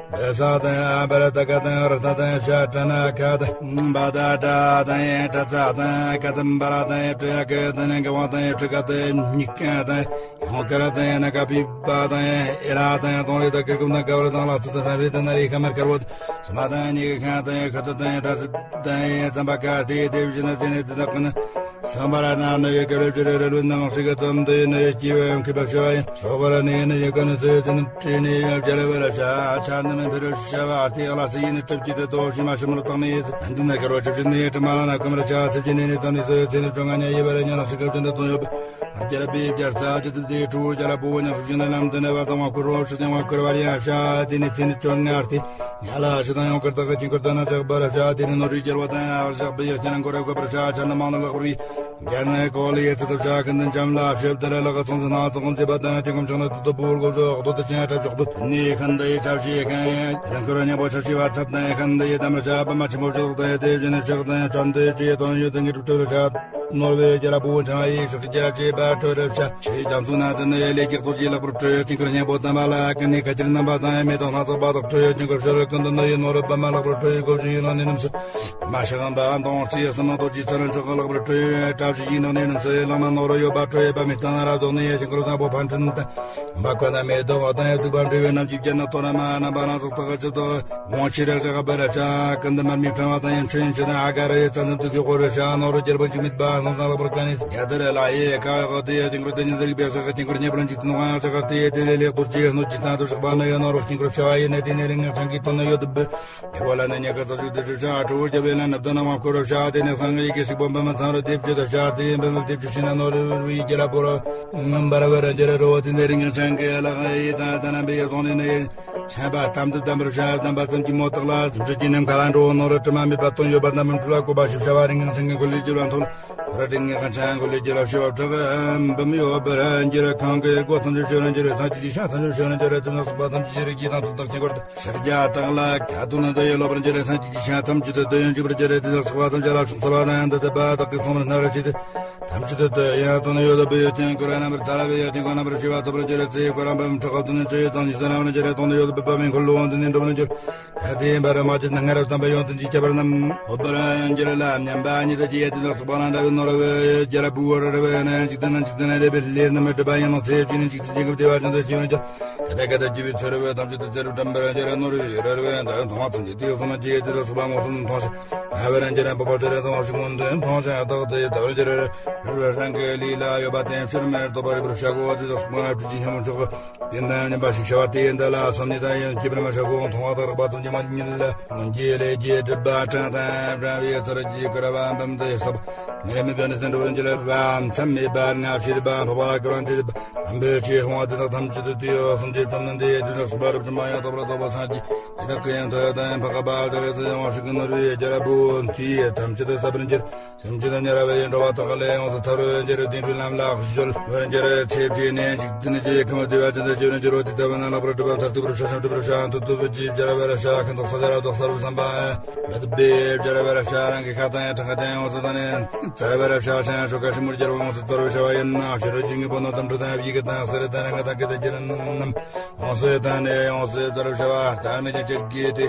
བེ་ས་དང་ཨ་བ་ར་ཏ་ཀ་དང་ར་ཐ་དང་ཤ་ཏྲ་ན་ཁ་དང་བ་ད་ཏྲ་དང་ཏྲ་ཙ་དང་ཀ་དང་བ་ར་དང་ཏྲ་ཡ་ཀ་དང་ན་ཀ་བ་དང་ཏྲ་ཀ་དང་ཉི་ཀ་དང་ཡང་ཀ་ར་དང་ན་ཀ་བི་བ་དང་ཨེ་ར་དང་དང་རི་དང་ཀིར་ཀུམ་དང་ཀ་བ་ར་དང་ལ་ཚ་དང་ཧྲ་རི་དང་ན་རི་ཁ་མར་ཀར་བོ་དང་ས་མ་དང་ཉི་ཀ་དང་ཁ་ད་དང་ཏྲ་ཙི་དང་ཙམ་པ་ཀ་ཏི་ཏེ་བི་ཞི་ན་ཏི་ནི་ཏི་དང་ཀ་ན། སམ་བྷ་ར་ན་ནི་ཡོད་ག་རེ་ཅི་རེ་རེ་ལུ་ནང་ཞིག་ག་ཙམ་དེ་ནི་སྐྱེ་བའི་ཁྱི་བ་ཤ་ཡིན། སོ་བྷ་ར་ནི་ནི་ཡོད་ག་ནི་སོ་ཡོད་ནི་ཏྲི་ནི་ཡོད་ཅ་ར་བ་ར་ཤ་ཆ་ནི་མི་ཕི་རུ་ཤ་བ་ཏི་ཨ་ལ་སི་ཡིན་ནི་གྲུབ་ཀྱི་དེ་དོ་ཤི་མ་ཤི་མ་རུ་བཏང་ནི་ཡིན། ཨན་དུ་ནི་ག་རོ་ཆུབ་ཤི་ནི་ཡོད་ཀྲི་མ་ལ་ན་ཀུམ་ར་ཤ་ཚིབ་ཀྱི་ནི་ནི་ཏང་ནི་སོ་ཡོད་ཚེ་ནི་ཅོ་ང་ཉ་ཡེ་བ་ར་ཉ་ན་ཤི་ག་ཅི་ནི་དོ་ཡོད། ཨ་ཅ་ར་བི་བྱ་རྩ་ཅི་ཏུ་དེ་ཁྲུ་ཅ་ར་བུ་ཉ་ཤི་ནི་ལམ་དུ་ནི་བ་དང་བ་ཁུ་རོ་ཤི་དང་བ་ཁུ་ར་བ་ར་ཡ་ཤ་དེ་ནི་ཚེ་ནི་ཅོ་ང་ཏི། ཡ་ལ་ཞི་དང་ཡང་ཀིར་དག་གི་ཅིང་ཀིར་དག་ན་ཅག་པ་ར་ཤ་དེ་ནི་ནོར་རི་རྒྱལ་བ་དང་ཡ་ཞག་པའི་ཡ་ཁྱེད་རང་ཀོ་ར་ཀོ་པར་ཤ་ཆ་ནི་མང་ན་ལག་པར་བི་རྒྱ་ནི་ཀོ་ལི་ཡེ་ཚི་དུ་ཤ་ཁན་དུ་འཇམ་ལ་ཤེབ་དེ་ལ་ལག་ཚོང་ཚི་ན་ཚོང་ཚི་པ་དང་ཅིང་ཀུམ་ཆང་ནི་དུ་དུ་བུར་གོ་ཟོ་ཨོག་དུ་དུ་ཅན་ཁྲབ་ཤོག་དུ་ནི་ཁན་དུ་ཡེ་ཆབ་ཤི་ཡེ་ཁན་ཡེ་ཁན་ཁོ་ར་ཉེ་པོ་ཆབ་ཤི་བ་ཚབ་དང་ཡེ་ཁན་དུ་ཡེ་དམ་ར་ཤ་པ་མ་ཆི་མོ་ཆི་དང་ཡེ་དེ་ཅི་ནི་ཤག་དང་ཡེ་ཅན་དུ་ཅི་ཡེ་དོན་ཡུ་དང་གི་ཀྲུབ་ཀྲུབ་ར་ཤ། ནོར་བུའི་རྒྱལ་པོ་བྱང་ཡི་ཤོག་རྒྱལ་བྱེད་པ་ཁྲོས་རབ་ཤ་ཆེ་རྒྱ་མཚོ་ན་དུ་ནི་ལས་ཀྱི་གཏོར་གྱི་ལག་པར་ཁྲོས་ཡོད་ཀྱི་ཀུར་སྙན་པོ་དམ་པ་ལ་ཀུན་ནས་ཁ་ཁྱེར་རྣམ་པ་དང་མེ་ཏོག་སྣ་ཚོགས་པ་དག་ཁྲོས་ཡོད་ཀྱི་ཀུར་ཤོར་ཀུན་ཏུ་ནི་ཡི་ནོར་བུ་པདྨ་ལག་པར་ཁྲོས་ཡོད་གོ་ཞིང་ཡིན་ནོ་ནི་རྣམས་སུ་མ་ཤག་པའམ་དང་རྩིས་སུ་མ་གཏོགས་ཀྱི་ཚུལ་མཆོག་གི་ལག་པར་ཁྲོས་ཡོད་གྲབས་ཤིག་ཡིན་ནོ་ནི་རྣམས་སུ་ལག་ན་ནོར་བུ་ཡོད་པ་ཁྲོས་ཡོད་པ་མི་སྟན་ན་རབ་རྫོགས་ནི་ཡོད་ཀྱི་ཀུར་བཟང་པོ་ཕན་ཕྲིན་དང་མ་ཁོ་ན་མེ་ཏོག་དང་ཡོད་དུ་པ་འབྲས་བུ་རྣམས་ཀྱི་རྒྱན་ནི་གཏོར་མ་རྣམ་པ་སྣ་ཚོགས་དག་གི་ཆུ་དག་དབང་ཆེ་རག་ཞག་པར་བྱ་ཀུན་ཏུ་མར་མེ་ཕྲེང་བ་དང་ཡང་ཆོས་ཡིན་ཆོས་དང་ཨ་ག་ར་ཡི་རྩ་འཛིན་དུ་གི་དབོར་བྱ་ནོར་རྒྱལ་པོ་འཇིགས་མེད་པ་སྣང་བ་ལག་པར་བཀལ་ནས་རྒྱ་དར་ལ་ཡེ་ཀ་ཡོག་དེ་ཡ་དེང་གི་དེ་ཉིད་དར་གྱི་བེག་ས་གི་དེང་གི་ཉེ་པོ་འཇིགས་ཚོགས་ཀྱི་དེང་གི་ཉེ་པོ་འཇིགས་ཚོགས་ཀྱི་སྣོད་ཀྱི་སྟེང་དུ་བཞག་པ་ནི་ཡང་ནོར་བ་དེང་གི་བྱ་བ་ཡིན་ནས་དེ་ནས་རིང་ངེ་ཆང་གི་དོན་ནི་ཡོད་དུ་བུ་ཡེ་བ་ལ་ནི་ཉེ་ག་ཚ་ཞུགས་དེ་ཆུ་ཆང་ཨ་ཁྲུ་བོ་རྒྱབ་ཡེ་ལ་ནབ་ད་ན་མ་འཁོར་བ་བྱ་དེ་ནས་སང་གི་ཡི་གེ་ཞིག་པོ་འབུམ་མ་ཚང་རུ་དེབ་ཅུ་དང་ཤར་དེ་ཡིན་འབུམ་དེབ་ཅུ་ཤི་ན་ནོར་བའི་རྒྱལ་པོ་ར་ངམ་པར་བར་འགྱུར་རོ་དེ་ནས་རིང་ངེ་ཆང་གི་ལག་ཡི་དང་ད་ན་བེ་ཡེ་སོང་ནས་ནི། ཆེན་པ་དམ་དུ་བསྡམས་པར་བྱ་བསྡམས་པ་ཙམ་གྱིས་མོ་དག་ལ་སུམ་ཁྲི་ཀྱི་ནམ་མཁའ་ལ་འགྲོ་ནོར་དྲི་མ་མེད་པ་དོན་ཡོད་པ་རྣམ་སྨིན་འཁྲུལ་ལ་བཀོད་པ་ཞིག་བྱ་བ་རིང་ངེ་སེང་གེ་འགོ་ལས་རྒྱལ་བ་མཐོང་ཁོ་ར་རིང་ངེ་གང་ཆང་འགོ་ལས་རྒྱལ་བ་ཞི་བ་བྲག་འབུམ་ཡོད་པར་འགྱུར་གང་གི་སྒོ་ཐམས་ཅད་ཆོས་རང་འགྱུར་ཐང་གི་ཤ་ཐམས་ཅད་ཆོས་རང་འགྱུར་དུ་ན་སོགས་པ་ཐམས་ཅད་ཀྱི་རིགས་ཀྱི་དང་དུ་དག་ཆེན་པར་ཤར་རྒྱ་དག་ལ་ཁ་ཐུག་ན་འདོད་ཡོད་ལོག་པར་འགྱུར་ཐང་གི་ཤ་ཐམས་ཅད་དུ་འདོད་ཡོད་འཇུག་པར་འགྱུར་དུ་ན་སོགས་པ་ཐམས་ཅད་ལ་ཕྱོགས་ཚར་བ་དང་ཡང་འདི་ལྟ་བ་དག་གི་ཚོམ་ར་སྣ་ར་ཆེ་སྟེ། ཐམས་ཅད་དུ་ཡང་དོན་ཡོད་པའི་ཡོད་ཅན་ཀུ་ར་རྣམ་པར་ཐར་པའི་ཡོད་ཅན་ཀུ་རྣམ་པར་ཤེས་པ་ཐོབ་པར་འགྱུར་ཚེ་ཀུ་ར་འབུམ་ཕྲག་དུ་ནི་ཆོས་ཡོད་ཙང་ཉི་ཟེར་རྣམ་པར་འགྱུར་དོན་ཡོད་པའི་པ་མིན་འཁོར་ལོ་དུ་ནི་འགྲོ་བར་འགྱུར། ཁ་དེ་འབར་མ་ཅི་ན་སྔར་བསྟན་པའི་ཡོན་ཏན་གྱི་ཁྱད་པར་རྣམས་འོད་འབར་འགྱུར་ལ་མཉམ་པ་ཉིད་དུ་རྒྱས་ཏེ་ལ་སོགས་པ་ན་འདྲ་བའི་ནོར་བུ་རྒྱལ་པོ་ར་ར་བའི་ནང་འཇིག་རྟེན་ན་འཇིག་རྟེན་ན་ལས་པའི་ལས་རྣམས་སྒྲུབ་པ་ཡིན་ནོ། ཚེ་གཅིག་ནི་འཇིག་རྟེན་གྱི་དགེ་བ་ཅན་དུ་སྐྱེ་བར་འགྱུར། ག་དེ་ག་དེ་སྐྱེ་བའི་ཚེ་ར་བའི་ཐམས་ཅད་དུ་ཚེ་རུ་འགྲམ་པར་འགྱུར་ནོར་བུ་ར་ར་བའི་མཐོང་བ་ཚུན་ཆད་དུ་ཡོད་སོང་ན་རྒྱས་ཏེ་ལ་སོགས་པ་མངོན་སུམ་མཐོང་ཞིང་། ཨ་བར་འགྱུར་བ་པོ་དེར་ཐོང་ཞིག་མངོན་དུ་མཐོང་ཞིང་བདག་དེ་ལྟ་བར་འགྱུར་ར་རང་གི་ལུས་ལ་ཡོད་པ་དེ་ཕྱིར་མི་ལྡོག་པར་རིག་པར་བྱ་དགོས་པ་དེ་དག་སོང་ན་སྤྲུལ་གྱི་སྙིང་པོ་མཆོག་གི་རྟེན་དང་མཉམ་པ་ཞིག་བྱ་བ་དེ་ཡིན་འདི་ལ་བསམ་ནས་དང་ཡང་སྐྱེ་བར་མ་བྱ་དགོས། མཐོང་བ་དང་རེག་པ་ཙམ་གྱིས་མ་ཉིད་ལ་ལོངས་སྐྱེས་ལས་སྐྱེས་སྒྲིབ་པ་དྲངས་དང་དྲངས་པའི་ཚུལ་གྱིས་ཀུ་ར་བ་འབུམ་དེ་ཟབ་ངེས་མེད་པའི་ནི་སེམས་འགྲོ་བར་འགྱུར་བ་མཚམས་མེད་པར་སྔ་ཕྱིར་པ་འཕགས་པ་ལ་ཀུ་ར་དེ་དམ་པའི་ཆོས་སྤོང་བ་དེ་དག་ཐམས་ཅད་དུ་དུས་སུམ་ཅུ་ཙམ་ནི་འདི་ཡི་དུས་དག་སུ་པ་རབ་ཏུ་མ་ཡང་དག་པར་རྫོགས་པ་སངས་རྒྱས། དེ་དག་གི་ཡང་དོན་དང་འཕགས་པ་ལྟར་སུ་ཡང་བ་ཞིག་གི་ནོར་བུའི་རྒྱལ་པོ་དེའི་ཐམས་ཅད་དུ་ཟབ་པར་འགྱུར། སེམས་ཅན་དང་ཉེ་ར་བའི་འགྲོ་བ་དག་ལས་ཡོངས་སུ་ཐར་བར་འགྱུར། དེ་འཕྲོས་ལམ་ལ་གཞོལ་བར་འགྱུར། ཚེ་ཕྱི་ནས་འཇིག་རྟེན་གྱི་ཁམས་བདེ་བ་ཅན་དུ་སྐྱེ་བར་འགྱུར་རོ། དེ་ལྟ་བས་ན་ལྷག་པར་གྲུབ་པ་མཐར་ཐུག་པར་ཤ་ཞིང་གྲུབ་པར་ཤ་ཐུབ་ཐུབ་ཀྱི་རྒྱལ་བར་ཤ་མཁན་དག་ས་ཆ་ར་དག་ས་རུ་བསམ་པ་མེད་པའི་རྒྱལ་བར་ཤ་རང་གི་ཁ་དང་ཡང་ཕྲེང་བ་དང་ཡང་ཡོངས་སུ་དང་ནས་རྩ་བར་ཤ་ཞིང་ཤོ་ཀ་ཤི་མུར་རྒྱལ་བ་ཡོངས་སུ་རྩ་བར་ཤ་བ་ཡིན་ན་ཤི་རོ་ཀྱི་དངོས་པོ་ནོ་དམ་ཕྲུ་དང་ཡབ་ཡི་གེ་དང་སེ་རེ་དང་རང་གི་དང་གི་དང་གི་རྣམས་ཡོངས་སུ་དང་ནས་ཡོངས་སུ་རྩ་བར་ཤ་བ་ལྟར་མི་ཅན་ཅེར་གྱིས་ཏེ།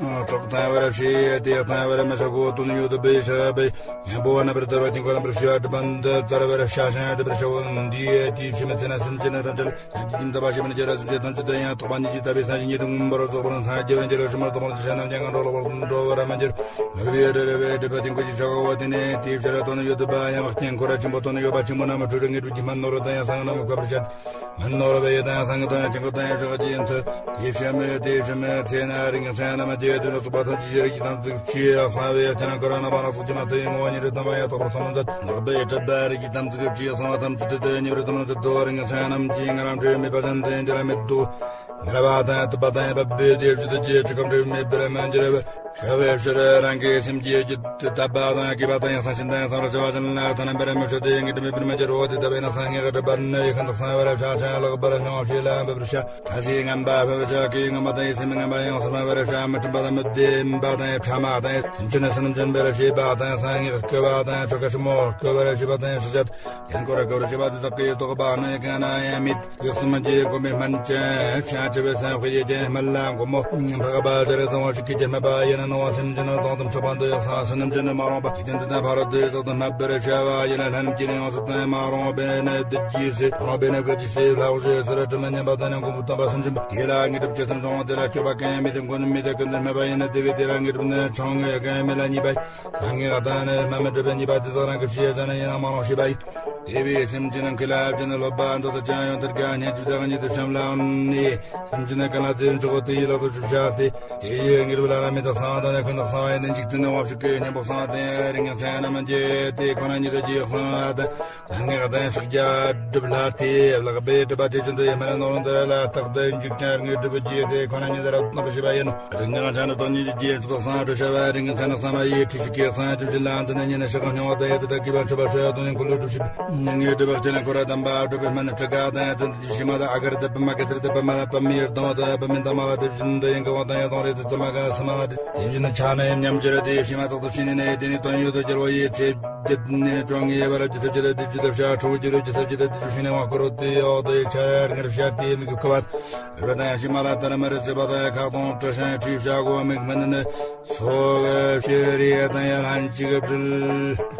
གྲོགས་དང་བར་ཤེས་ཏེ་དང་བར་མི་ཤ་གོ་དོན་ཡོད་པའི་ཤ་བའི་ཡང་པོ་བ་ན་བར་དར་བ་དེང་གོ་ན་བར་ཤེས་པ་གྲུབ་པ་འདི་ལྟར་བར་ཤ་ཞིང་གྲུབ་པར་ཤ་བོ་འདི་ཡ་དེའི་ཕྱི་མི་ཚེ་ན་སེམས་ཅན་ན་ཐམས་ཅད་ལ་ཡང་ཅི་ཀྱིན་ད་བ་ཤེས་པ་ནི་རྒྱ་ར་སེམས་ཅན་ཐམས་ཅད་དུ་ཡང་ཐོག་པ་ཉིད་ཀྱི་ལྟ་བའི་སངས་རྒྱས་ཉིད་དུ་མངོན་པར་རྫོགས་པར་སངས་རྒྱས་པར་འགྱུར་ར་ཕྱི་མར་ཐོག་པར་དུ་ཤ་ནམ་ཀྱང་ང་འགྲོ་ལོག་པར་འགྲོ་བར་མ་འགྱུར། ནོར་བུའི་རི་རི་བའི་སྒྲིབ་པ་དེང་གོ་ཞིག་ཤ་ག་བ་དེ་ནས་དེའི་ཕྱིར་དོན་ཡོད་པ་ཡང་བག་རྐྱེན་འཁོར་ར་ཆེན་པོ་དོན་ཡོད་པ་ཆེན་པོ་ན་མ་འཁྲུལ་རི་ངེས་གྲུབ་ཀྱི་སྨན་ནོར་བུ་དང་ཡང་སང་ན་མ་བཀབ་པར་བྱ། མན་ནོར་བའི་དང་སང་དང་ཅང་གི་དང་ཡང་ཞག་རྒྱུན་དུ་དེ་བཤད་མོད་དེ་བཤད་མོད་ཚེ་ན་རིང་ཚེ་ན་མ་དེ་དུས་ལ་སོགས་པ་ཐམས་ཅད་ཀྱི་རིགས་ཀྱི་དམ་ཚིག་ཆུའི་ཡང་གསང་བའི་ཡང་ཁྱེད་རང་ཀུ་ར་ན་བ་ན་ཚོགས་ཀྱི་མ་དེ་ཡི་ངོ་བོ་ཉིད་དུ་དམ་པ་ཡང་དག་པར་ཐོབ་མཛད། ལག་པའི་གྲུབ་པ་རིགས་ཀྱི་དམ་ཚིག་ཆུའི་གསང་བ་ཐམས་ཅད་དུ་དེ་ཉིད་རུ་དམ་ལ་ཚེ་དོ་རིང་ཚེ་རྣམས་ཀྱི་ང་རང་འབྲས་མེད་པ་ཅན་དེ་འདི་ལ་མེད་དོ། ང་ར་བ་དང་ཐུབ་པ་དང་ཡང་བབ་པའི་དེ་བཞིན་དུ་རྒྱས་ཆུ་ཁམས་འབྲས་མེད་པར་མ་འགྱུར་བ། ཤ་བའི་ཕྱིར་རང་གི་སེམས་ཀྱི་རྒྱུད་དུ་དད་པ་དང་སྐྱིད་པ་དང་ཡང་སང་ཤིན་ཏུ་ཡང་སང་ར་བྱ་བ་ཅན་ལ་ཐ་ན་འབེར་མི་ཤོ་དེ་ཡང་གི་དྲི་མི་འབེར་མི་གྱུར་རོ། དེ་ལྟ་བས་ན་སང་ངེས་གི་གྲུབ་པ་ནི་ཡི་ཁན་དག་སང་བར་ཤ་ཆ་ལག་པར་སྙོང་ཤེས་ལ་འབབ་ར་ཤ། ཁ་སི་ངན་པ་འབབ་ར་ཤ་གི་ངན་པ་དང་ཡི་སེམས་ངན་པ་ཡང་སེམས་འབབ་ར་ཤ། མི་མཐུན་པ་དང་མི་བདེན་པ་དང་ཡི་ཕྲ་མ་དང་ཡི་སེམས་ཅན་ནི་སེམས་ཅན་འབབ་ར་ཤེས་པ་དང་ཡི་སང་ངེས་གི་སྐྱོ་བ་དང་ཡི་ཆོ་ག་ཆི་མོ་སྐྱོ་བ་ར་ཤེས་པ་དང་ཡི་ཤ་ཆ། ཡང་ཁོ་ར་སྐྱོ་བ་ར་ཤེས་པ་དེ་དག་གི་རྟོགས་པ་ནི་ཡི་ག་ན་ཡང་མེད། ཡོད་སེམས་ཀྱི་སྒོམ་པའི་སྨན་ཅན་ཤ་ཆེ་བའི་སེམས་དཔེ་ཡི་ཅན་སྨན་ལ་སྒོམ་མོ། འཕགས་པ་ཆ་རེ་གསང་བ་ཞིག་གི་རྒྱན་སྨད་པ་ཡིན་ན་སྣང་བ་སེམས་ཅན་ནི་སྟོང་དང་ཕྲག་པ་འདི་ཡག་སང་སུ་རྣམས་ཀྱི་ནི་མ་རུངས་པ་ཞིག་དེ་འདི་དང་ཕ་རོལ་ཏུ་ཡི་དག་དང་སྨད་པར་བྱ་བ་ཡིན་ན་ལྷན་སྐྱེས་ནི་ཡོངས་སུ་དང་མ་རུངས་པའི་ནི་བདུད་ཀྱི་སྲས་མ་རུངས་པའི་ནི་བདུད་ཀྱི་སྲས་ལྷག་བཅས་སུ་ར་དྲི་མ་ཉམས་པ་དང་ནི་མགོན་པོ་སྟོན་པ་སུམ་ཅུ་པ་དེ་ལ་དངོས་གྲུབ་ཅི་ཙམ་བྱུང་བ་དེ་ལ་སྐྱོབ་པ་གང་ཡང་མེད་དེ་མགོན་མེད་དེ་ཀུན་ཏུ་སྨད་པ་ཡིན་ན་དེ་བས་དེ་ལ་དངོས་གྲུབ་ནི་བྱུང་ངེས་གང་ཡང་མེད་ལ་གཉིས་པ། སངས་རྒྱས་ང་དང་ནི་སྨྲ་མི་འགྲིག་པའི་ཉེས་པ་དེ་དག་རང་གི་ཕྱིའི་ཆ་ནས་ཡིན་ན་མ་རུངས་ཤེས་པ་ཡིན། དེ་བས་སེམས་ཅན་རྣམས་ཀྱི་ལྷ་བཅས་ནི་སློབ་པ་འདི་དག་ཀྱང་ཡང་དེར་ཀྱང་སྙན་འཇེབས་དང་ཉིད་དུ་བྱམས་ལ་ནི། སེམས་ཅན་ནི་གང་ལ་དེ་འཇོག་དེ་ཡི་ལག་ཏུ་ཆུ་བྱ་སྟེ། དེ་ཡི་དངོས་གྲུབ་ལ་ར་མི་དག་སང་དང་ནི་ཁོན་དག་སང་ཡིན་ནི་འཇིག་རྟེན་ནི་དབང་ཕྱུག་གི་གཉེན་པོ་སང་དེ་རིང་ཡང་ཆ་ཡང་ན་མི་འགྱེད་དེ་ཁོ་ན་ཉིད་དུ་རྒྱས་སང་བ་དང་། ལྷན་ངེས་དང་ཕྱག་རྒྱ་སྒྲུབ་ལ་དེ་ལག་པས་སྒྲུབ་པ་དེ་བཞིན་དུ་ཡི་མ་ལ་ནོར་འདི་ལ་རྟག་ཏུ་འཇིག་ཅན་དངོས་གྲུབ་རྒྱས་ཏེ་ཁོ་ན་ཉིད་རབ་ཏུ་བྱེད་པ་ཡིན་ནོ། རིང་ངང་ཆ་ནི་དོན་ཉིད་ཀྱི་རྗེས་སུ་སང་འགྲོ་བྱ་བ་རིང་ངང་ཆ་ནི་སང་བ་ཡི་ཁྲིད་ཞིག་གི་སང་དུ་བཞིན་ལ་འདི་ནི་ཉིད་ནི་ཤི་གང་སྙིང་བ་དང་ཡི་དུ་དག་གི་བ་མཆོད་པ་ཤོད་དོན་ནི་ཁོ་ལུ་སྒྲུབ་ཞིག་ངེས་སྒྲུབ་པ་སྟེ་ནི་ཁོ་ར་དམ་པ་སྒྲུབ་པའི་སྨན་ནི་ཕྲུ་གུ་དང་ཡ་དུ་འདི་ཞི་མ་དང་ཨ་གར་དུ་པུ་མ་གི་ཐུར་དུ་པུ་མ་ལ་པུ་མི་ཡུར་དང་བ་དང་ཡ་པུ་མི་དང་མ་ལ་དུ་བཞིན་དུ་ཡིན་གི་བ་དང་ཡ་དང་རེ་དུ་ཙུ་མ་ག་སུ་མ་ལ་དུ་དེ་བཞིན་དུ་ཆ་ནི་ཉམས་ཀྱི་ར་དེ་ཞི་མ་དག་ཏུ་ཕྱིན་ནི་ནི་དེ་ནི་དོན་ཡོད་དུ་འགྱུར་བ་ཡི་ཚེ། དེ་ནས་ཀྲོང་ངེས་པར་ཇི་ལྟར་ཇི་ལྟར་དེ་ཇི་ལྟར་བྱ་ཁྲོ་བོ་ཇི་ལྟར་ཇི་ལྟར་ཇི་ལྟར་དེ་ཞིག་ནས་དབང་བསྐུར་རོ། དེ་ཡོག་དེ་ཆ་ཡར་ངེར་བྱ་དེ་མིག་གི་ཁུ་བ་རི་དང་ཡང་ཤི་མ་ལ་ལྟར་མ་རི་ཟེར་བ་དང་ཡང་ཁག་དང་བཀྲ་ཤིས་ཁྲིད་བྱ་གོ་མིག་མི་ནི་ནི་སོ་གི་ཤེ་རི་ཡ་དང་ཡང་ལྷན་ཅིག་གི་བྲིལ་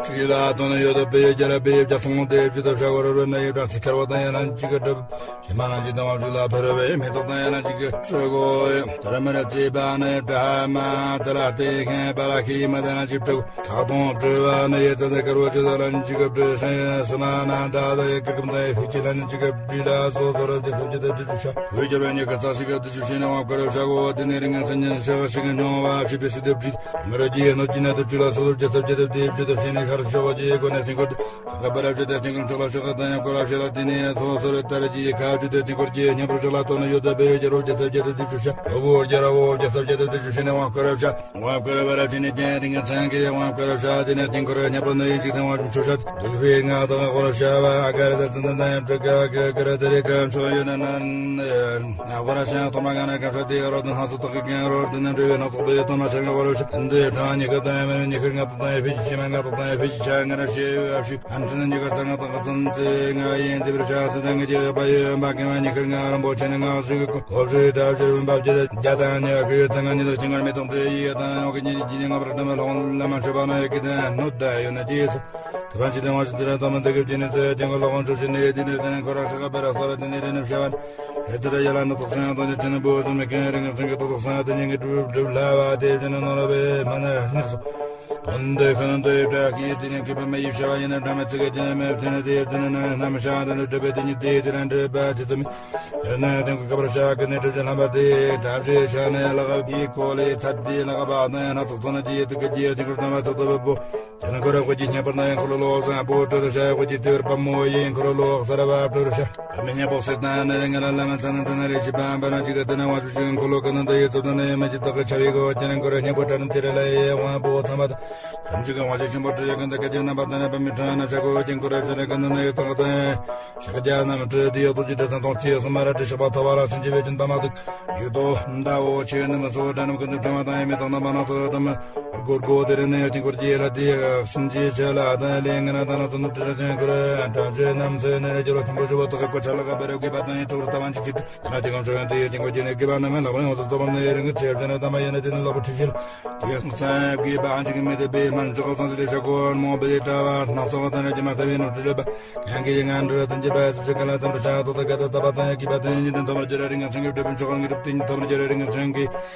ཁྲིད་ལ་དོན་ཡོད་དོ་པེ་ཡོད་རྒྱ་ར་པེ་ཡོད་རྒྱ་སོང་དེ་ཇི་ལྟར་བྱ་གོ་ར་རོ་ན་ཡོད་ར་སི་ཁར་བ་དང་ཡང་ལྷན་ཅིག་གི་བྲིལ། ཕྱི་མ་རང་བཞིན་དང་བ་བཞིན་ལ་ཕ་རོལ་པོའི་མེ་ཏོག་དང་ཡང་ན་གཅིག་གི་སྤྲུལ་སྒོ་ཡང་དར་མ་རབ་ཅེས་པ་ནི་དྲ་མ་དར་ལ་ལྟོས་མཁན་པ་ལ་ཁྱི་མ་དང་ན་གཅིག་སྤྲུལ་ཁ་དོང་སྤྲུལ་བ་ནི་ཡེ་ཙན་དཀར་བོ་ཅི་དང་ལན་གཅིག་གི་སྤྲུལ་ཤིང་སུ་མ་ན་ད་དང་ཡེ་ཀིར་ཀམ་དང་ཡེ་ཕི་ཅི་ལན་གཅིག་གི་སྤྲུལ་ལ་སོ་སོ་རབ་ཀྱི་ཐུབ་ཀྱི་དེ་དུ་ཆུ་ཤ་བོད་རྒྱལ་བའི་ཉེ་ཁར་ས་ཞིག་གི་དུ་ཆུ་ཤེས་ནས་དབང་བསྐུར་བྱ་གོ་དེ་ནས་རིང་ངན་སེམས་ཉན་ཤ་ཤིག་གི་མྱོང་བ་ཞིག་པའི་སི་དེ་སྤྲུལ་མི་རོ་རྒྱལ་ནོར་གྱི་ནད་དུ་ཆུ་ལ་སོ་སོར་རྒྱལ་ཚབ་རྒྱལ་ཚབ་དེ་ཆུ་དུ་ཤེས་ནས་ཤར་ཤོག་རྒྱལ་གོ་ནས་སྟེང་སྐོར་དུ། ལྷག་པར་རབ་ཅི་དེ་སྟེང་ཀུན་ཕྱོགས་ལ་ཕྱོགས་དང་ཡང་བསྐོར་བ་ཞེས་ལ་དེ་ནས་ཡང་ཚོགས་སོ་རེ་ལྟར་གྱི་ཁ་བཅུ་དེ་སྟེང་སྐོར་གྱི་སྙན་པོར་ཕྱོགས་ལ་གཏོར་ནས་ཡོད་དེ་བེ་རྒྱལ་རོ་རྒྱལ་ཚབ་རྒྱལ་ཚབ་དེ་ཆུ་ཤ་བོ་བོ་རྒྱལ་ར་བོ་རྒྱལ་ཚབ་རྒྱལ་ཚབ་དེ་ཆུ་ཤ་ནས་དབང་བསྐུར་བྱ། དབང་བསྐུར་བ་རབ་ཅི་ནས་ཀྱང་རིང་ཚང་གི་དབང་བསྐུར་བྱ། དེ་ནས་སྟེང་སྐོར་སྙན་པོ་ནི་ཡིན་ཅིག་དང་དབང་ཕྱུག་ཤ་དུག་པའི་ང་དང་དབང་བསྐུར་བྱ་བ་ཨ་ག་ར་དར་ཙན་དན་དང་ཡང་དྲུག་ག་གི་ག་ར་དེ་རེ་གམ་ཆོ་ཡོད་ན་ན་དབང་བསྐུར་བྱ་ཐོག་མ་ང་ན་གམ་ཤ་དེ་རོ་དང་ལྷ་སོ་ཐོག་གི་གང་རོ་དེ་ནས་འབྲེལ་བའི་སྣ་ཚོགས་པའི་དོན་མ་ཆ་ང་དབང་བསྐུར་བྱ། འདི་ཐང་ཉི་ཁ་དང་ཡང་མེ་ཉི་ཁར་ང་དང་ཡང་ཕི་ཅི་ཆེ་མ་ང་དང་ཡང་ཕི་ཅི་ཆ་ང་ར་ཤེས་ཡོད་ཞིག་ཨན་ཅི་ན་ཉི་ཁར་ད་ང་དང་ག་ཙམ་ཚེ་ང་ཡིན་དེ་བར་ཤ་སི་དང་ངི་ཅི་ཡོད་པ་ཡོད་པ་གི་ང་ཉི་ཁར་ང་རིན་པོ་ཆེ་ནི་ང་ཞིག་གི་གོ་ཞིག་ད་ཞིག་བུན་པ་བརྒྱད་བརྒྱ་དང་ཉི་ཁར་ད་ང་ཉི་ལོ་ཅི་ང་མི་དང་འདྲེ་ཡི་ད་ང་གི་ཉི་ཉི་ང་བར་དམ་ལོང་ལ་མ་ཆོད་པ་ན་ཡི་གི་ད་ནོ་ད་ཡོད་ན་ཅི་སོ་དུ་བ་ཅི་དང་བ་ཞིག་དེ་ར་དམ་དེ་གི་ཅི་ནི་ཚེ་ཅི་ང་ལོ་ཁོང་ཆོ་ཞིག་ནི་དེ་ནི་ད་ཁོ་ར་ཤ་ག་བེ་ར་ས་ར་དེ་ནི་རེ་ནི་ཤ་བ་ཧེ་དེ་ར་ཡ་ལ་ནི་ཏོག་སང་དང་ཅི་ནི་བུ་ཟུ་མི་ཁེ་རིང་སང་གི་ཏོག་སང་དེ་ཉིན་གི་གྲུབ་གྲུབ་ལ་བ་དེ་ཅི་ནི་ནོ་ར་བེ་མ་ན་ནི་སོ། དོན་འདི་ཁོ་ན་འདི་བྲག་གི་དེ་ནས་གུས་པ་མ་ཡིབ་བྱ་བ་ཡིན་ན་འདྲ་མི་ཚིག་གི་དེ་ནས་མེད་དེ་ནས་དེ་དེ་ནས་ན་རྣམ་ཤ་དེ་ནས་གྲུབ་པའི་དེ་ཉིད་དེ་དེ་རང་གྲུབ་པ་དེ་ཚོ་མི་དེ་ནས་དེ་གུས་པར་བྱ་གི་ནས་གྲུབ་ཀྱི་ལྷམ་པ་དེ་གྲབ་བྱེད་བྱ་ནས་ལག་པའི་གོ་ལས་ཐད་དེ་ལག་པ་དང་ཡང་ན་ཐོག་ཐོག་ན་དེ་དེ་གི་དེ་དེ་གུར་དང་བ་ཐོག་ཐོག་བུ་དེ་ནས་ཁོ་ར་ཁོ་གི་སྙན་པར་ན་ཡང་ཁོ་ར་ལོག་བཟང་པོ་སྤྲོ་རུ་བྱ་ཁོ་གི་དེ་བར་པ་མོ་ཡིན་ཁོ་ར་ལོག་ས་ར་བ་སྤྲོ་རུ་བྱ། ཨ་མི་སྙན་པོ་སེར་དང་ནི་རེ་ང་ར་ལ་མ་ཚ་ན་དེ་ན་རེ་ཞི་པ་འབའ་ན་ཅི་ག་དེ་ན་བ་ཤུ་ཤུ་ཁོ་ལོ་ག་ན་དེ་ཡེ་ཚོ་དེ་ན་ཡེ་མ་ཅི་དག་གི་ཆ་བི་གོ་ཅི་ན་ཁོ་ར་སྙན་པོ་དྲ་ན་དེ་རེ་ལ་ཡེ་དབང་པོ་ཚང་མ་དང་ཐམས་ཅད་ཀྱི་དབང་ཤེད་ཆེན་པོ་སྤྲུལ་ཡོད་ཀུན་ཏུ་སྐད་ཅིག་རྣམ་པ་དང་རྣམ་པ་མི་འཕྲོད་ན་ཕྱག་གོ་ཅན་ཁོ་ར་ཅི་ན་ག་ན་ན་ཡེ་དང་དང་ཕྱག་རྒྱ་རྣམ་སྤྲུལ་དེ་ཡོད་དོ་ཅི་དྲ་ཚང་དང་ཅི་སུ་མ་ར་དྲི་ཤོག་པ་ཐོ་བ་ལ་སུན་ཅི་བེ་ཅན་པ་མ་དུ་ཡོད་དོ་མདའ་འོ་ཆེ་ནི་མི་སོ་དྲ་རྣམ་ཀུན་ཏུ་འཕྲོད་མ་དང་ཡེ་མི་དང་རྣམ་པ་སྣ་ཚོགས་དྲ་མི་སྒོར་སྒོ་དེ་རེ་ནས་ཡོད་ཅིང་སྐོར་གྱི་ལ་དེ་སུན་ཅི་ཆེ་ལ་དང་ལེ་ང་ན་དང་ན་ཚོ་ནུབ་ཁྲི་ར་ཅན་ཁོ་ར་དྲ་ཆེ་རྣམ་སེ་ནི་རེ་ཇོ་རོ་ཐིམ་པོ་ཞུ་བ་དོ་ཁ་གོ་ཆ་ལ་ག་བེ་ར་གི་པ་དང་ཡེ་ཁྲུ་རུ་ཐ་བན་ཅི་ཅི་ད་ན་དེ་གང་ཆོག་ཡང་དེ་ཡོད་ཅིང་སྐོར་གྱི་ནས་གི་པ་རྣམ་ལ་བ་ཡོངས་སུ་རྫོགས་པ་ནི་ཡེ་རིང་གི་ཆེ་བྱ་ན་དམ་པ་ཡེ་ན་དེ་ནི་ལོག་པ་ཁྲི་ཤིལ། དེ་གསང་གི་བ་ཅིག་མི་དེ་པའི་མན་ཆོག་ཙང་དེ་ཤ་གོ་མོ་བེ་ལེ་ཏྲ་བ་སྣ་ཚོགས་དང་རེ་ཀྱི་མ་ཐ་བའི་ནོར་ཁྲི་ལེ་བ་ཡང་གི་ཡེ་ང་འདྲ་དང་གྱི་བ་ཚུ་ཅི་ག་ལ་དམ་པ་ཤ་དོ་ད་ག་ད་ད་བ་དང་ཡ་གི་བ་དང་ཡེ་ཉི་དང་དོ་མར་ཇ་ར་རིང་ང་ཆང་གི་བྲེ་བུ་ཆོག་ངི་རུབ་ཏིང་དོ་མར་ཇ་ར་རིང་ང་ཆང་གི་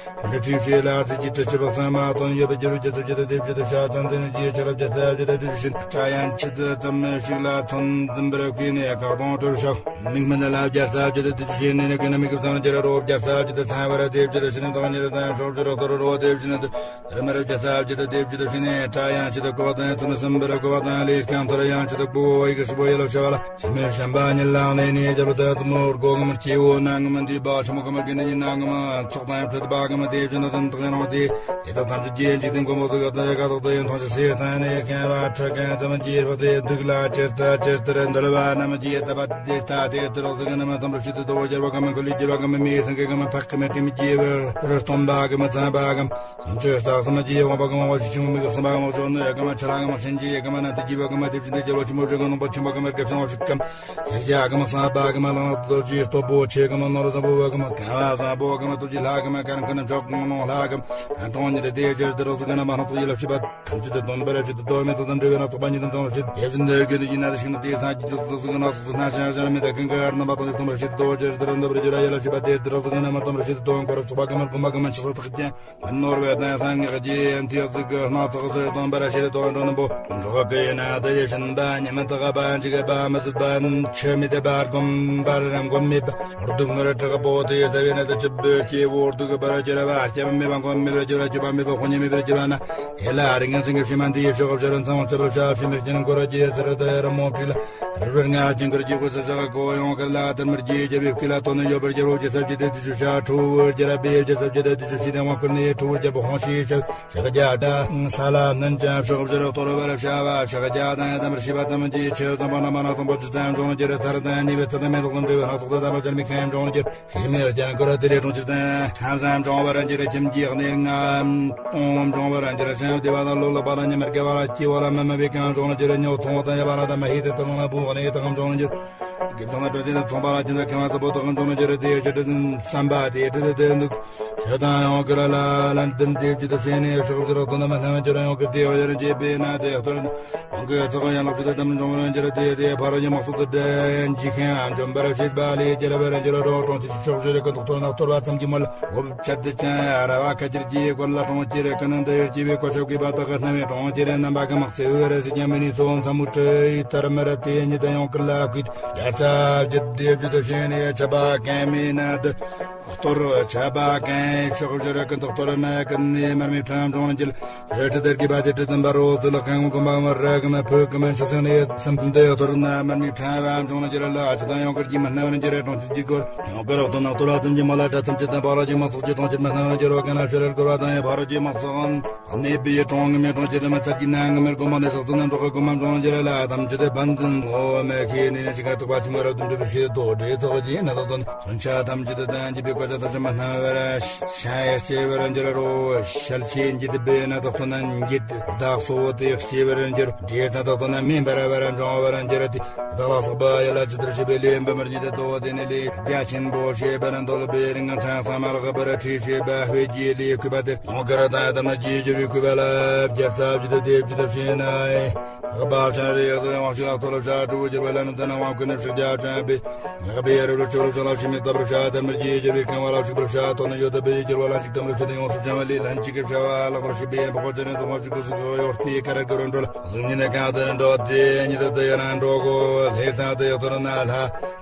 མི་ཁྲི་ཤེ་ལ་ཚི་ཅི་ཁྲི་ཆི་བ་སང་མ་དོན་ཡོད་པ་ཇི་རུ་ཇི་ཚུ་ཇི་ད་དེ་ཇི་ད་ཤ་ཙང་དེ་ནི་ཇི་ཡེ་ཆ་ལ་ཇི་ད་ཇི་ད་དེ་ཞུ་ཤིན་ཁྲ་ཡང་ཆི་ད་ཙམ་ཞིག་ལ་ཚོན་འཛིན་པར་གི་ནི་ཡ་ག་དོང་ཁྲུ་ཤག་མིག་མི་ལ་ལ་རྒྱ་ས་ཇི་ད་དེ་ཞེ་ནི་ནི་གི་ནི་མིག་གི་ཚང་ཇི་ར་རོ་རྒྱ་ས་ཇི་ད་ཚང་བ་ར་དེ་ཇི་ད་ཤི་ནི་དང་ཉི་ད་དང་ཤོག་ཇི་ར་དོ་ར་རོ་དེ་ཇི་ནི་ད་དེ་མ་ར་རྒྱ་ས་ཇི་ད་དེ་ཇི་ད་ཤི་ ནས་སྐྲ་ཡང་ཆེ་དུ་བཀོད་དང་། ཚོན་སུམ་པར་བཀོད་དང་། ལས་སྐམ་ཐོར་ཡང་ཆེ་དུ་བཀོད། ཡི་གེ་ཧྲིལ་པོ་ཡེ་ལོ་ཤ་བ་ལ། སེམས་མེད་བྱམས་པ་ཉིད་ལ་ལས་ནས་རྒྱལ་པོ་དང་བཙུན་མོ་སྒོ་གམ་སྐྱེ་བོ་ནང་ངམ་འདུས་པ་ཆུ་མོ་གམ་གི་ནི་ནང་ངམ་ཚོགས་དང་ཕྲད་པ་གམ་དེ་བཞིན་དུ་ཟིན་དག་རང་དེ། དེ་དག་ཐམས་ཅད་ཀྱི་འཇིག་རྟེན་མགོན་པོ་ཚུགས་དང་ཡ་ག་དོག་ཏུ་ཡོན་ཐོང་ཞིག་སེ་ཐང་ནས་ཁེངས་པ་ཁྲི་ཁེངས་ཙམ་གྱི་རོ་དེ་སྡུག་ལ་ཇི་ལྟར་ཇི་ལྟར་འདུལ་བ་རྣམས་ཀྱིས་བསྟབས་པ་དེ་ལྟ་དེ་ལྟར་རོ་ཟིག་རྣམས་དམ་རུ་ཞིག་ཏུ་དོ་རྒྱལ་བ་གམ་ཁུ་ལུས་རྒྱལ་བ་གམ་མིའི་སེང་གེ་གམ་ཕག་གམ་དྲིམ་གྱི་བུར་སྟོན་པ་གམ་ཚངས་པ་གམ། སུམ་ཅུ་རྩ་གསུམ་གྱི་དབང་པོ་གང་བ་ཞིག་ཆུང་མིག་གསུམ་པ་གང་བ་ཅོ་ནུ་གང་བ་ཆ་ལ་གང་བ་ཤིན་ཅི་གང་བ་ན་དེ་གྱི་བ་གང་བ་དེ་བཞིན་དུ་རྒྱལ་བ་ཆེན་པོ་ཆེ་གང་ནོང་པ་ཆེན་པོ་གང་བ་སྐད་ཆེན་བ་ཞིག་གམ། ཤེས་བྱ་གང་བ་གསང་བ་གང་བ་ལང་ལ་རྡོ་རྗེ་སྟོབས་པོ་ཆེ་གང་བ་ནོར་བཟང་པོ་བ་གང་བ་གང་བ་བཟང་པོ་གང་བ་སྟོབས་ཀྱི་ལྷ་གང་བ་གང་གང་མཆོག་གང་ནོང་ལྷ་གང་བ་གྲོང་ཉིད་དེ་ཆེར་དུ་རོ་གང་བ་མ་ནོག་ཡི་ལ་ཤི་བ་ཐམས་ཅད་དུ་སྟོན་པར་ཞིག་ཏུ་དོ་མེད་དུ་དམ་འབྲེལ་བའི་ནག་ཐོག་པ་ཉིད་དུ་འབྱུང་བ་ཞིག་ཡེ་བཞིན་དུ་དགེ་འདུན་གྱི་ན་རེ་ཞིག་ན་དེ་སངས་རྒྱས་དུ་སོགས་སུ་ན་སོགས་སུ་སྣང་ཞིང་ཞལ་མི་དག་གང་གང་རྣམ་པ་དང་སྟོན་པར་ཞིག་ཏུ་དོ་ཆེར་དུ་རོ་འདབ་རེ་ཇི་ར་ཡེ་ལ་ཤི་བ་དེ་དུ་རོ་གང་བ་མ་སྟོན་པར་ཞིག་ཏུ་དོ་འཁོར་ཚོགས་པ་གང་མར་གོམ་པ་གང་མ་ཆགས་སོགས་ཐག་ཅན། མི་ནོར་བའི་གདན་ས་ངེས་ཀྱི་སྣ་ཚོགས་སུ་སྟོན་པར་ཤེས་དོན་འགྲོ་ནི་པོ། འགྲོ་ཀུན་ན་དེ་ཡི་བྱིན་པ་ཉི་མ་དག་པ་འཇིགས་པ་མི་བཟོད་པ་ཆོས་མི་འདོད་པ་སྒོམ་པར་སྒོམ་མེད་པ་སྡུག་བསྔལ་དྲག་པོ་དེ་ཟ་བའི་ནད་དུ་ཆུ་བུ་སྐྱེ་བོ་སྡུག་པར་གྱུར་པ་སྐྱབས་མེད་པ་སྒོམ་མེད་པར་གྱུར་པ་སྐྱོབ་པ་མེད་པ་དཔུང་གཉེན་མེད་པར་གྱུར་པ་ན། དེ་ལ་རིགས་ངན་སེམས་ཀྱི་ཕྱི་མ་འདི་ཡི་ཕྱོགས་བཅར་མཚང་བཅར་བྱ་ཕྱི་མིག་ཅན་འཁོར་གྱི་ཚུལ་དུ་རི་མོ་བྲིས་ལ། རི་བོར་ང་ཅན་ཁར་གྱི་སྐུ་ཚེ་ཞག་གོ་ཡོང་ཁར་ལ་དར་མར་གྱི་རྒྱལ་བའི་སྐུ་ལ་དོན་ནི་ཡོད་པར་རྒྱལ་བོ་རྒྱལ་ཚབ་ཀྱི་དེ་དུས་ཆུ་ཤ་ཁྲོ་བོར་རྒྱལ་རབས་པའི་རྒྱལ་ཚབ་ཀྱི་དེ་དུས་ཆུ་ཤི་དེ་དབང་བསྐུར་ནས་ཁྲོ་བོར་རྒྱལ་པོ་ཧོང་ཤི་ཞབས་ཞག་རྒྱ་བྲ་ས་ལ་ནན་ཅན་ཕྱོགས་བཞིར་གཏོར་བར་བྱ་བ་ཞག་རྒྱ་དང་དམ་པར་ཤི་བ་དམ་གྱི་ཆོས་ཙམ་པ་ན་མ་ན་དང་པོ་ཇི་ཙམ་འབྱུང་རྒྱུར་ཚར་དང་ནུས་པའི་ཚུལ་དང་མེ་ཏོག་དང་འབྲས་བུ་སྣ་ཚོགས་དང་དམ་པ་ཅན་མི་ཁའི་འབྱུང་རྒྱུར། ཤེས་མེད་ཀྱང་ཀུ་ར་དེ་རེ་གྲོང་ཁྱེར་དང་ཁམས་སམ་འབྱུང་བར་འགྱུར། ཁྱིམ་གྱི་གནས་ལྔ་སྟོང་འབྱུང་བར་འགྱུར། བྱང་བདེ་བ་དང་ལོ་ལེགས་པ་དང་ཉི་མར་དགེ་བ་ལ་སྐྱེ་བ་ལ་མི་དམའ་བའི་གང་འབྱུང་རྒྱུར། ཉོ་ཚོང་དང་ཡ་བ་ར་དང་མ་ཧེ་དེ་དང་ལ་བུ་གནས་དང་འབྱུང་རྒྱུར། དགེ་སྦྱོང་ལ་སྤྲོ་ཆེན་དང་ཚོང་པ་ལ་ཅི་འདྲ་གང་བ་ཚ་པོ་དང་འབྱུང་རྒྱུར། དེ་ཡི་ཆེད་དུ་བསམ་པ་དེ་དྲི་དེ་དེ་འདུག་ཆོས་དང་ཡང་ཀུ་ར་ལ་ལན་ཏན་དེ་བཅུ་དུ་ཕྱེ་ནས་ཕྱོགས་བཅུར་དོ་ན་མ་སྣང་རྒྱུར་ཡང་ཀུ་དེ་ཡང་རྒྱས་པས་ན་དེ་ལྟར། དབང་གི་ཚོགས་ཡན་ལག་ཅི་ལྟར་དམ་འབྱུང་བར་འགྱུར། དེ་དེ་ཕ་རོལ་གྱི་དམག་ཚོགས་དེ་འདྲ་འཇིགས་ཤིང་འཇོམས་པར་བྱེད་པ་ལས་རྒྱལ་བར་འགྱུར་རོ། གྲོང་ཁྱེར་ཕྱོགས་བཞིར་ཀུན་ཏུ་གཏོར་ན་གཏོར་བ་ཙམ་གྱིས་མོལ། འོབ་ཆད་དེ་ཅན་ར་བ་ཁ་ཁྱེར་གྱི་སྐོར་ལ་གྲོང་ཁྱེར་ཀུན་ནང་དུ་ཡོད་ཀྱི་བའི་གོ་ཆོད་ཀྱི་བ་དག་གི་སྣང་བའི་གྲོང་ཁྱེར་རྣམ་པ་གི་དམག་རྩེ་བོ་ར་སི་ཀྱང་མི་ནི་སོ་མཚམས་མུ་ཁྲི་ཡི་ཐར་མར་དེ་ཉིད་དུ་ཡང་ཀུན་ལ་བསྐུལ། རྒྱ་ཚ་བརྒྱད་དེ་བརྒྱད་དུ་ཕྱེ་ནས་ཆད་པ་གང་མེད་ན་དུ། གཏོར་ཆད་པ་གང་ཕྱོགས་བཞིར་ཀུན་ཏུ་གཏོར་ན་ཀུན་ནས་མར་མེ་ཁྲམ་འབྱུང་རྒྱུར། རེ་ཁྲི་དེར་གི་བ་དེ་ཁྲི་དམ་པ་རོ་ཙི་ལ་གང་གོ་མ་མ་ར་གི་མ་ཕུ་གི་མ་ཤི་སེང་ནས་སམ་དེ་གཏོར་ན་མར་མེ་ཁྲམ་རམ་འབྱུང་རྒྱུར་ལ་ཅི་དང་ཡང་ཀར་གྱི་མ་སྣང་རྒྱུར་གྲོང་ཁྱེར་གྱི་སྐོར་ཡང་ཀར་གཏོར་ན་གཏོར་བ་ཙམ་གྱི་མ་ལ་དྲ་ཐམས་ཅད་དང་ཕ་རོལ་གྱི་དམག་ཚོགས་ཀྱི་གྲོང་ཁྱེར་མ་སྣང་རྒྱུར་གང་ན་ཤི་རལ་སྐོར་བ་དང་ཡང་ཕ་རོལ་གྱི་དམག་ཚོགས་གནས་པའི་གྲོང་ངི་མའི་གྲོང་ཁྱེར་དུ་མ་ཐར་གྱི་ནང་ངི་མར་གོ་མ་ནས་སོགས་དུ་ནམ་གྲོགས་གོ་མ་འབྱུང་རྒྱུར་ལ་ཐམས་ཅད་དེ་བན་ཙིན་ངོ་མ་ཁེ་ནི་ནི་ཅི་ག་དུ་བ་ཅི་མ་ར་དུ་འདྲ་བའི་ཤེས་དོ་འདྲེ་ཚོགས་ཀྱི་ན་དོ་དོན། མཚོན་ཆ་ཐམས་ཅད་དུ་ལྡན་གྱི་བུ་ག་ཅ་ཐམས་ཅད་མ་སྣང་བར་ཤ་ཡ་སྐྱེ་བར་འགྱུར་རོ། ཞལ་ཆེན་གྱི་དུ་བེ་ན་དོག་ཏུ་ན་འགྱེད་བདག་སོ་དེ་སྐྱེ་བར་འགྱུར། འདྲེ་ཐ་དོག་ཏུ་ན་མེ་འབར་བར་འབྱུང་བར་འགྱུར་ཏེ། བདག་ལ་སོགས་པ་ཡ་ལ་ཇི་ལྟར་བྱེད་པའི་ལས་འབུམ་མར་ཉིད་དུ་དོ་དེ་ནི་ལས་རྒྱ་ཆེན་པོ་ཞེས་པ་ན་འདོད་པའི་རིང་ཚང་ཚང་མ་ལ་ག་པར་ཁྲིད་བྱེད་པ་བོད་ཀྱི་ལས་བསྐུལ་བ་དེ་ཡོང་ཀ་ར་ད་ཡ་དམ་ན་རྒྱས་འགྱུར་བའི་བསྐུལ་བ་ལ་རྒྱ་ཚ་ཇི་ལྟར་དེ་ཇི་ལྟར་བྱེད་ན། བག་པ་ཆ་རེ་ཡག་ཏུ་དབང་ཕྱུག་ལ་གཏོར་བྱ་གྲུ་བོ་གྱུར་པ་ལ་ནི་དེ་ན་དབང་བསྐུར་ནས་ཕྱག་རྒྱ་བྱ་བའི་ངག་པའི་རི་ལུ་ཆོ་ལུ་ཆ་ལ་ཕྱི་མིག་ལྟ་བུར་བྱ་དམ་པར་རྒྱས་འགྱུར་བའི་ཁང་བ་ལ་ཕྱུག་པར་བྱ་དོ་ནི་ཡོད་དམ་པའི་འགྱུར་བ་ལ་འཇིག་དམ་ལ་ཕྱི་དང་ཡོངས་སུ་བྱང་བ་ལས་ལྷན་ཅིག་གི་བྱ་བ་ལག་པར་ཕྱིས་པའི་འཕགས་པ་སྤྱན་རས་གཟིགས་དབང་ཕྱུག་གི་གཟུགས་སུ་གཡོ་སྟེ་ཀ་ར་གུ་རུ་འགྲོ་ལ་གཟུགས་ཉིད་ནི་གང་དུ་འགྲོ་དེ་ཉིད་དུ་དེ་ཡང་ན་འགྲོ་གོ། ལྷའི་སྟེང་དུ་ཡག་ཏུ་ན་ལྷ།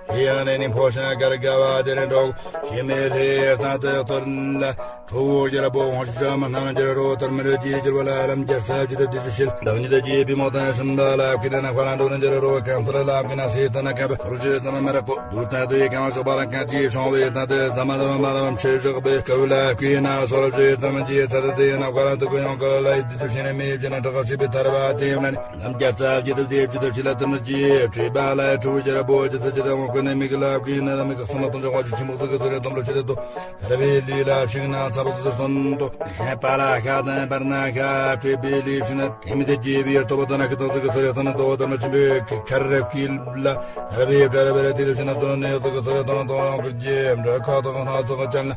ལྷའི་ཡང་ནས་ནི་འཕོ་ཞིང་གར་དགའ་བ་དེ་རུ་འགྲོ་གོ། ཞི་མི་ལྷའི་སྟེང་དུ་ཡག་ཏུ་ལ། ཁྲོ་བོ་རྒྱལ་པོ་དབང་ཕྱུག་ཅང་མ་སྣང་རྒྱལ་རོ་དར་མི་རོ་རྒྱལ་རྒྱལ་བ་ལ་ལམ་རྒྱལ་ས་རྒྱལ་དུ་དུས་སུ་ཤེས། བདག་ཉིད་དུ་རྒྱལ་པོའི་མོ་དང་སུམ་མདའ་ལ་ཁུ་ན་ཁ་ལ་འགྲོ་ན་རྒྱལ་རོ་གང་ཐར་ལ་ཁུ་ན་སེ་ཏ་ན་ཁ་བ་ཁོར་ཞེས་ཙམ་མ་ར་པོ་དུར་ཏ་དུ་ཡི་གང་བ་ཤོག་པ་ལ་གང་ཅི་ཤོང་བའི་ཏ་དུ་ཟ་མ་དུ་མ་དུ་མ་ཆོས་ཤོག་པའི་ཀ་བུ་ལ་ཁུ་ན་སོ་ར་ཞེས་ཙམ་གྱི་ཚ་དུ་དེ་ན་ཁ་ལ་དུ་ཀུ་ཡོང་ཀ་ལ་ཡི་དུ་ཤེས་ན་མི་ཡི་ཅི་ན་དྲག་ཤེས་པའི་ཐར་བ་དེ་ཡོང་ན་ནི། ལམ་རྒྱ་ཚ་རྒྱ་ཐུབ་དེ་རྒྱ་ཐུབ་ཅི་ལ་ཐུབ་ན་ཅི། འཁྲུལ་པ་ལ་འཁྲུལ་རྒྱ་ར་པོ་རྒྱ་ཐུབ་ཅི་དང་དབང་བསྐུར་ནས་མི་གི་ལ་བསྐུར་ན་མི་གི་གསང་མ་སྟོང་ཆ་དབང་ཕྱུག་ཆེན་པོ་ཚུ་གི་ཚུ་རེ་དམ་ལ་ཆེ་དེ་དོ། ཐར་པའི་ལུས་ལ་ཞིག་ན་ཚ་པོ་ཚུ་སྟོན་དོ། ཤ་པ་ལ་ཤ་དང་པར་ན་ཤ། འཁྲུལ་པའི་ལུས་ཞིག་ན་དེ་མི་དེ་རྒྱས་པའི་རྟོག་པ་དང་ན་ཁི་དོག་ཚུ་གི་ཚུ་རེ་དང་ན་དོ་དམ་ལ་ཆེན་པོའི་ཁར་རེ་ཁུལ་ལ། ཐར་པའི་བྲལ་བའི་རེ་དེ་ལུས་ཞིག་ན་ཚུ་ནི་ཡོད་ཚུ་གི་ཚུ་རེ་དང་ན་དོ་ཡང་གི་རྒྱས་འབྲེལ་ཁ་དོག་སྣ་ཚོགས་ཅན་ལ།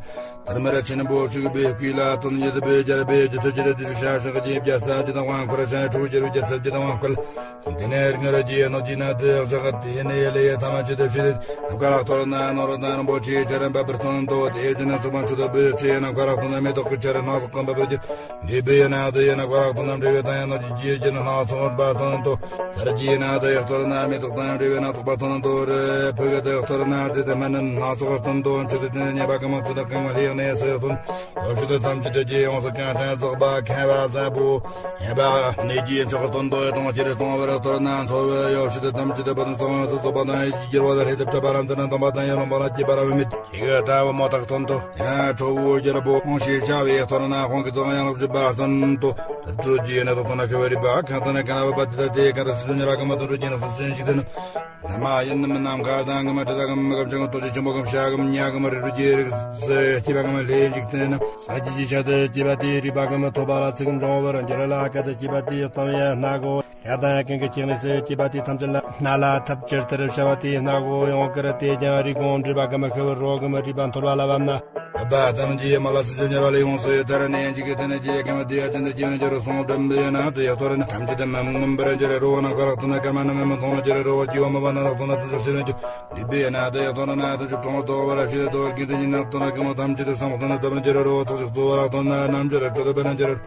དར་མ་ར་ཆེན་པོ་ཞིག་པའི་སྐུ་ལ་དོན་ཡོད་པའི་རྒྱལ་པོའི་རྒྱལ་ཚབ་ཀྱི་རྒྱལ་སྲས་ཀྱི་དང་དབང་བསྐུར་རྒྱལ་ཚབ་ཀྱི་དང་དབང་བསྐུར་ཞིང་ཁྲོ་རྒྱལ་པོའི་རྒྱལ་ཚབ་ཀྱི་དང་དབང་བསྐུར། དེ་ནས་ངར་རྒྱལ་ནོ་ཀྱི་ན་དེ་བཞག་དེ་ནས་ལས་ཐ་མ་ཆེ་དེ་ཕྱིར་ཁ་ལག་གཏོར་ན་ནོར་དང་རིན་པོ་ཆེའི་ཆ་རན་པ་པར་ཐོན་ཏོ། དེ་བཞིན་ན་ཚོགས་པ་ཆུ་དོ་པའི་ཚེ་ན་ཁ་ལག་གཏོར་ན་མེ་ཏོག་གི་ཆ་རན་སྣ་ཚོགས་ཀམ་པ་པར་གྱུར། འདི་པའི་ན་དེ་ཡིན་ན་ཁ་ལག་གཏོར་ན་འབྲས་བུ་དང་ཡང་ནོ་ཀྱི་རྒྱལ་གྱི་ན་སྣ་ཚོགས་པ་ སྟོན་ཏོ། ཚར་གྱི་ན་དེ་ཡག་ཐོར་ན་མི་ཐོག་དང་འབྲས་བུ་ན་ཐོག་པ་སྟོན་ཏོ་རེ། ཕུ་གུ་དེ་ཡག་ཐོར་ན་དེ་དེ་མ་ནན་སྣ་ཚོགས་སྟོན་ཏོ། ཆུ་དེ་དེ་ཉེས་པ་ཀ་མ་ཚུ་དེ་ཀ་མ་ལེགས་ནས་སོ་ཡག་སྟོན། ཡོ་ཤི་དེ་ཐམས་ཅད་དེ་རྗེས་ཡོངས་སུ་གང་ཆེན་རྫོགས་པ་མཁས་པ་བཟང་པོ་ཡིན་པ་གནས་ཀྱི་ཡིན་ཆོག་སྟོན་ཏོ། གྲོང་ཁྱེར་གཏོང་བར་ཐོར་ན་འཚོ་བའི་ཡོ་ཤི་དེ་ཐམས་ཅད་དེ་བ་དང་ཚོགས་སུ་རྫོགས་པ་དང་ཡིད་ཀྱི་རྒྱལ་བ་དང་ལྷའི་དེ་གྲུབ་པ་རང་དེ་ན་དམ་པ་དང་ཡང་ལོངས་པ་ལ་སྐྱེས་པ་རང་མི་མེད། ཡི་གེ་ལྟ་བུ་མོ་དག་སྟོན་ཏོ། ཡང་ཁྲོ་བོའི་རྒྱལ་པོ་ཁོང་ཞེས་བྱ་བའི་ཐོར་ན་ཁོང་གི་ཚོགས་ཡང་ལོག་བཅུ་པ་སྟོན་ཏོ། དུར་ཁྲོད་ཀྱི་ཡེ་ནས་དོག་ཏོ་ན་ཁེ་བ་རི་པ་ཁང་ཏོ་ན་ཀ་ན་བ་པ་ཏི་ཏ་ཏེ་ཀ་ར་སི་ཏུ་ཉེ་ར་ཀ་མ་དུར་ཁྲོད་ཀྱི་ནགས་སུ་སུན་ཞིག་ཏེ་ན། ན་མ་ཡིན་ནམ་ནམ་མཁའ་དང་ཀ་མ་ཏི་ཏ་ཀ་མ་ཀམ་ཆང་ཏོ་ཅི་ཆུ་མོ་ཀམ་ཤ་ཀམ་ཉ་ཀ་མ་རི་རུ་ཀྱི་རིགས་སེ་ཁྱི་བ་ཀ་མ་ལྷེ་ཞིག་ཏེ་ན། ས་ཀྱི་ཀྱི་ཤ་ཏེ་ཀྱི་བ་ཏི་རི་པ་ཀ་མ་ཐོ་པ་ལ་ཚིག་ཀམ་ཅོང་བ་ར་འགྱུར་ལ་ཀ་ཏེ་ཀྱི་བ་ཏི་ཏམ་ཡ་ན་གོ། ཡང་དང་ཡང་ཀུན་གྱི་སྐྱེ་གནས་སུ་སྐྱེས་པ་དེ་ཐམས་ཅད་ལ་སྣ་ལ་ཐབས་ཅིར་དེར་བྱ་བ་དེའི་སྣ་སྒོ་ཡོང་ཀིར་དེ་ཀྱང་རི་གོང་འདྲེས་པ་གམ་ཤི་བར་རོ་གམ་རི་པ་འཐོར་བ་ལ་བབ་ན། བབ་པ་ཙམ་གྱིས་མ་ལ་སྲིད་ཆོས་ཉེར་བ་ལས་ཡོངས་སུ་ཡོད་དར་ནས་ཡན་ཅིག་གི་དེ་ནས་ཀྱི་ཀམ་དེ་ཡ་ཅན་དུ་སྐྱེ་བར་འགྱུར་གསུངས་དྲན་པས་ན་དེ་ཡ་ཐོར་ན་ཐམས་ཅད་དུ་མ་མངོན་པར་འགྱུར་རོ་ན་ཀ་རག་ཏུ་ན་ཀར་མ་ན་མེ་མ་མཐོང་ན་འགྱུར་རོ་སྐྱེ་བ་མ་བ་ན་རག་ཏུ་ན་དེ་ཚོ་ཤེས་ན་འགྱུར་འདི་པས་ན་དེ་ཡ་ཐོར་ན་དེ་ཚོ་གྲོང་དོ་བར་ཤེས་དོ་ཀྱི་དེ་ཉིད་ན་ཐོར་ན་ཀམ་ཐམས་ཅད་དུ་སམ་ཐོར་ན་དོ་བར་འགྱུར་རོ་ཐོག་ཅིག་ཏུ་བ་རག་ཏུ་ན་རྣམ་འགྱུར་ཆོས་དུ་བེ་ན་འགྱུར།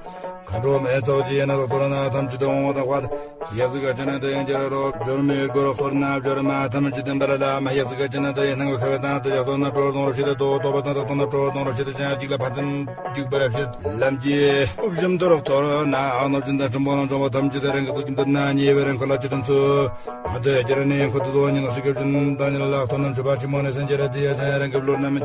མཁའ་འགྲོ་མའི་ཚོགས་ཀྱིས་ཡེ་ན་ཐོར་ན་ཐམས་ཅད་དུ་འོང་བ་དང་བ་དང་། ཡ་ཙི་ག་ཅན་དུ་ཡང་འགྱུར་རོ། སྦྱོར་མེད་སྒོར་ཐོར་ན་སྦྱོར་མ་ཐམས་ཅད་དུ་འབར་ལ་མ་ཡ་ཙི་ག་ཅན་དུ་ཡང་སྣང་བའི་ཁ་བའི་དང་དུ་ཡག་ཐོར་ན་གྲོར་གཏོང་རོ་ཤི་དུ་དོ་དོ་པ་དང་དག་ཐོར་ན་གྲོར་གཏོང་རོ་ཤི་དུ་ཅན་གཅིག་ལ་ཕན་ཚུན་རྒྱུག་པར་བྱེད། ལམ་གྱི་དབུགས་ཞུམ་དུ་རོགས་ཐོར་ན་ཨ་ནོར་ཅན་དུ་ཁྲིམས་པོ་ལ་འཇོག་པ་ཐམས་ཅད་དུ་རང་གི་ཚོགས་ཀྱི་འདུར་ན་ཉེ་བའི་རང་ཁོ་ལ་ཅི་དྲན་ཚུ། མ་དུ་རྒྱུ་ར་ནས་ཁོ་དུ་དོ་ཉིན་ལ་ཤི་ཁབ་ཅན་དང་ཉིན་ལ་ལག་ཐོར་ན་མཆོད་པ་ཆེན་མོ་ནས་སེང་གེ་ར་དེ་ཡ་ཅན་རང་གི་བློར་རྣམ།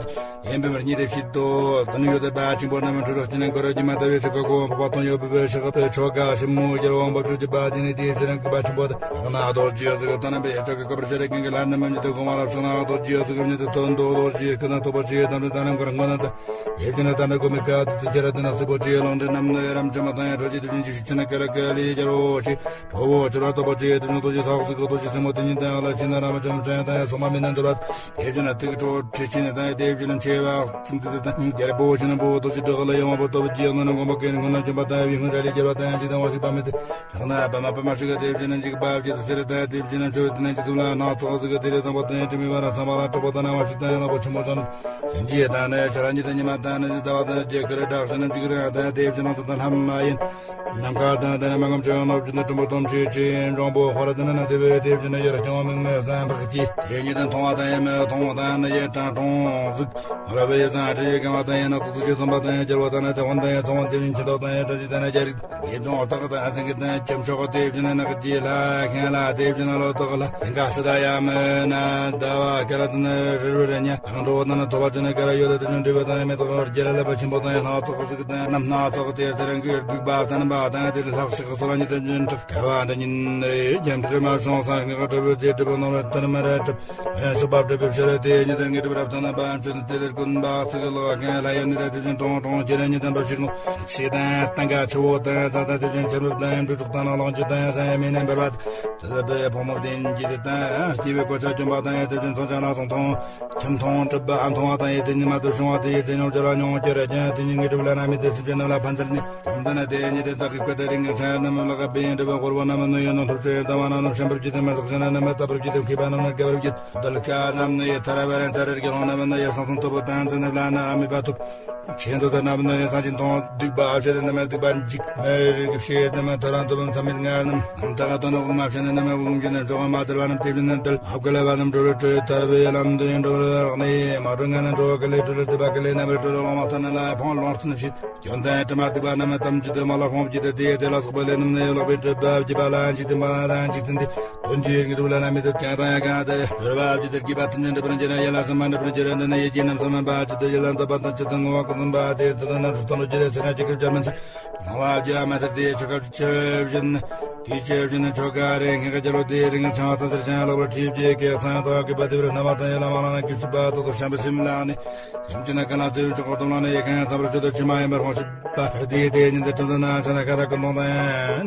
ཡིན་པའི་མི་གཉིས་ཏེ་ཕྱིར་དོ། དོན་ཡོད་དེ་པ་ཆེན་པོ་རྣམས་འཁྲུལ་རོགས་ཀྱི་ནང་གོ་ར་གྱི་མ་ལྟ་བའི་ཆོ་ག་གོ་འཕགས་པ་དོན་ཡོད་པའི་ཕྱི་ཁ་པའི་ཆོ་ག་ཞིབ་མོ་རྒྱལ་དབང་པ་ཆོས་ཀྱི་པ་དེ་ནི་དེའི་ཕྱིར་རང་གི་པ་ཆེན་པོ་དང་ན་རྡོ་རྗེ་གཟུགས་ལྟ་ན་པའི་ཆོ་ག་སྐབས་རེ་ལས་ཀུན་གྱི་ལྷ་རྣམས་མཉམ་དུ་གོང་བ་རབ་སོང་ན་རྡོ་རྗེ་གཟུགས་མཉམ་དུ་དོན་དོ་རྡོ་རྗེ་ཀུན་ན་ཐོབ་པ་ཆེ་དམ་རེ་ད་རང་གོ་རང་གོ་ན་ད་ཡེ་ཅན་ད་ན་གོ་མི་ཀ་དུ་དུ་ཁྱེ་ར་དུ་ན་སི་པོ་ཆེ་ལོང་དུ་རྣམས་ནི་རམ་ཆ་མ་དང་ཡ་ཁྲོ་ཆེ་དུ་བཞིན་གྱི་ཤུགས་ཆེ་ན་ཀ་ལ་ཀ་ལི་རྒྱལ་བོ་ཆེ་ཁྲོ་བོ་ཆེ་ར་ཐོབ་པ་ཆེ་དུ་ན་རྡོ་རྗེ་ས་འོག་སི་ཀ་རྡོ་རྗེ་སེ་མོ་དེ་ཉིད་དང་ལ་ཆེ་ན་ར་མ་ཆ་མ་ཆ་ཡ་ད་ཡ་སོ་མ་མི་ན་འདུ་ར། དེ་བཞིན་ན་ཐུགས་ཁྲོ་ཁྲི་ཆེན་དང་དེ་བཞིན་ན་ཆེ་བ་གསུམ་དུ་དང་རྒྱལ་པོ་ཆེན་པོ་རྡོ་རྗེ་བྲག་ལ་ཡང་བ་དོ་བ་ཀྱི་ཡང་ན་གོམ་པ་ཀེན་ཁོ་ན་འཇོམས་པ་དང་ཡང་བི་ཁོང་ར་ལས་རྒྱལ་བ་དང་ཡང་ཅི་དང་བ་ཞིག་པ་མེད་དེ་ཕྱག་ན་པ་མ་པ་མ་ཞིག་དེ་བཞིན་ན་འཇིགས་པ་བརྒྱད་དུ་སེར་དང་དེ་བཞིན་ན་ཆོས་དེ་ན་ཅི་དུ་ལ་ན་ཚོགས་ཟིག་དེ་རེ་དང་པ་དང་ཡང་དྲི་མེད་པ་ན་ཚང་པ་ལ་གྲོགས་པོ་དང་ན་བ་ཞིག་དང་ཡང་ན་པོ་ཆུ་མོ་ཚང་ཞིང་རྗེ་དང་ནི་ཤ་ར་ཉི་དང་ཉི་མ་དང་ནི་ཟླ་བ་དང་རྒྱལ་ཁར་བསྒྲགས་ཤིང་ན་འཇིགས་རང་དང་དེ་བཞིན་ན་ཚོགས་དང་ལྷམ་མ་ཡིན། ནམ་མཁའ་དང་ལྡན་ན་མ་ངམ་ཆོས་ནོར་བུ་ནི་ཀྲུམ་པར་སྟོམ་ཆེ་ཆེ་འབྱུང་པོ་ཧོ་ར་དང་ན་དེ་བས་དེ་བཞིན་ན་ཡར་བརྐྱང་བ་མིག་མི་བཟང་བག་གི་དེ་ཉིད་དུ་མཐོང་བ་དང་ཡང་མི་མཐོང་བ་དང་ནི་ཡེ་དྲང་དྲོང་གཟུགས་ར་བས་དང་ཨ་ཏྲི་ཡེ་གང་བ་དང་ཡང་ན་ཐུག་ཐུག་ཆེ་ཚོམ་པ་དང་ཡང་རྒྱལ་བ་དང་ན་དེ་ཧོན་དང་ཡང་ཚོང་བ་དེ་བཞིན་ཁྱི་དོག་དང་ཡང་ཏྲ་ཅི་དང་ན་རྒྱལ་རིགས་དགེ་སྦྱོང་ཨོ་ཏག་དང་ཨ་སེང་གེ་དང་ཁྱམ་ཤོག་དེ་བཞིན་ན་ནག་གི་ལྷ་ཁེན་ལ་དེ་བཞིན་ན་ལོ་ཏོག་ལ་ལིང་ག་སི་ད་ཡ་མི་ན་ཟླ་བ་ཀ་ར་དང་ན་རི་རུ་ར་ཉ་དང་འགྲོ་དང་ན་ཐོ་བ་ཅན་ཀ་ར་ཡོད་དེ་བཞིན་འདྲི་བ་དང་ཡང་མི་ཏོག་རྒྱལ་ལ་པ་ཆེན་པོ་དང་ཡང་སྣ་ཚོགས་གཟུགས་དང་རྣམ་སྣ་ཚོགས་དེ་ལྟར་གྱི་རྒྱུག་པ་དང་པ་དང་དེ་ལྷག་ཞིག་སོ་ལ་ཉི་ལྡན་ཅན་ཁྲག་ག་བ་འདི་ཉིད་ནི་རྒྱམ་ཁྲིར་མ་བྱུང་ས་ངེས་ག་གྲུབ་པའི་རྗེས་གྲུབ་ནོར་བའི་དར་མ་ར་གྲུབ་ཡང་ཤུ་བབ་གྲུབ་པའི་ཕྱིར་དེ་ཉི་ལྡན་ངེས་གྲུབ་རབ་ཐང་ན་པ་ཆུ་དེ་ལེར་ཀུན་པ་ཚིག་ལག་གན་ལ་ཡང་ནི་དེ་དེ་བཞིན་གྲོང་གྲོང་ཁྱེར་ཉི་ལྡན་པ་ཕྱིར་ནོ་ཤེས་དང་སྟན་ག་ཆུ་བོ་དང་ད་ད་དེ་བཞིན་ཆེན་རབ་དང་ཡང་འབྲུ་དྲུག་དང་ལ་ལོང་རྒྱུ་དང་ཡང་ས་ཡང་མི་ནན་པར་བ་དེ་ལ་པའི་ཕོ་མོ་བདེན་གྱི་དེ་དང་སྐྱེ་བའི་གོ་ཆ་འཇོམས་པ་དང་ཡང་དེ་བཞིན་ཚོང་ཆ་ན་སོང་མཐོང་ཁྱིམ་མཐོང་གྲུབ་པ་ཨ་མཐོང་བ་དང་ཡེ་དེ་ཉི་མ་དུ་བྱུང་བ་དེ་ཡེ་དེ་ཉུང་ཆེ་ར་ཉུང་ཆེ་ར་ཀྱང་དེ་ཉིད་ངེས་གྲུབ་ལ་ན་མི་དེ་སྲིད་པའི་ནང་ལ་ཕན་ཚུན་ནི་བྱུང་དེ་ན་དེ་ཉིད་དེ་དག་གི་སྐུ་དེ་རིང་གི་ཆ་རྣམས་ལ་ག་པའི་འདྲ་བའི་སྐོར་བ་རྣམས་ནི་ཡོད་ནོ་ཐུབ་ཆེན་ལྟ་བ་རྣམས་ནི་བྱམས་པར་བགྱིད་དེ་མ་ལག་ཆེན་རྣམས་ནི་བཏབ་པར་བགྱིད་དེ་མཁས་པ་རྣམས་ནི་དགའ་བར་བགྱིད་དེ་ལ་ཁ་རྣམས་ནི་ཡེ་ཐར་བ་རན་ཚར་རེར་དགེ་སློང་རྣམས་ནི་ཡེ་སང་སང་ཐོབ་པོ་དང་ཚེ་ནི་བླ་ན་ཨ་མི་བ་ཐུབ། ཆེན་དུ་དེ་རྣམས་ནི་ཡེ་སང་ཅིན་མཐོང་སྡིག་པ་ཨ་ཤེ་དེ་རྣམས་སྡིག་པ་འཇིག་མེ་རིག་ཤེས་རྣམས་ཐོ་རང་ཐོབ་བམ་ཚ་མི་ངར་རྣམས་ཨམ་ཐ་ག་དོ་ནི་དབུགས་མ་ཤེས་ནི་རྣམས་དབུགས་འབྱིན་ནི་འཇོག་མ་དལ་བ་རྣམས་དེ་བཞིན་ནི་དལ་ཨབ་ག་ལ་བ་རྣམས་འགྲོ་རུ་བྲོས་ཐར་བའི་ལམ་དུ་ཡིན་འགྲོ་རུ་རག་ནི་མ་འགྲོ་ངན་ནི་འགྲོ་ག་ལས་འགྲོ་རུ་དེ་བ་ག་ལས་རྣམ་པར་འགྲོ་རུ་ལོང་བ་ཐ་ན་ལ་ཕོང་ལོང་ཐུན་ཕྱིད། སྐྱོན་དང་དྲི་མ་སྡིག་པ་རྣམས་ཐམས་ཅད་དུ་མ་ལ་ཕོངས་ཀྱི་དེ་དེ་དེ་ལ་སོགས་པ་ལས་རྣམས་ནི་ཡོ་ལག་པའི་གྲུབ་པ་བགྱིས་པ་ལ་འཇིག་རྟེན་པ་ལ་འཇིག་རྟེན་དེ་དོན་གྱི་ངེས་གྲུབ་ལ་རྣམ་མི་དེ་ཀྱང་དང་ཡ་གང་དེ་གྲུབ་པ་བགྱིས་དེ་བགྱིས་པ་ཐམས་ཅད་འགྲུབ་པར་འགྱུར་ན་ཡ་ལ་སེམས་མ་འགྲུབ་པར་འགྱུར་ན་འདི་ནི་ཡེ་ཀྱི་རྣམ་སེམས་མ་པ་ཅི་དེ་ཡ་ལ་འདོད་པ་དང་ཅི་དང་ངོ་བ་ཀུན་སེམས་པ་དེ་དེ་དེ་རྣམས་སུ་སྟོན་ལོ་ཅི་དེ་ཚེ་ན་ཅི་སྐབས་ཅི་མན་ཚེ་ངོ་བ་བགྱིས་མ་ཚེ་དེ་ཆོ་ག་ཆེ་བཞིན་དེའི་ཆེ་བཞིན་ཆོ་ག་རེ་ངེས་ཀ་ཅི་ལོ་དེ་རིང་ཆང་བ་ཚ་ཚར་ཅན་ལོག་པར་ཁྲིད་བགྱིས་ཀྱི་གསང་ཐོག་གི་པ་དེ་བར་སྣང་བ་དང་ཡ་ལ་མ་ལ་ན་ཀི་སུ་པ་དོ་དོ་བྱམས་པའི་སེམས་ལ་ནི། སེམས་ཅན་ཀུན་ལ་བརྩེ་བའི་ཆོག་གོ་དོམ་ལ་ནི་ཡེ་གང་ཡང་ཐབས་ར་ཆོད་དོ་ཅི་མ་ཡིན་པར་ཧོང་ཤིབ་པ་དེ་དེ་ཉིད་དུ་གྲུབ་ན་ཆ་ན་ཁ་ད་ཀུན་སྡོང་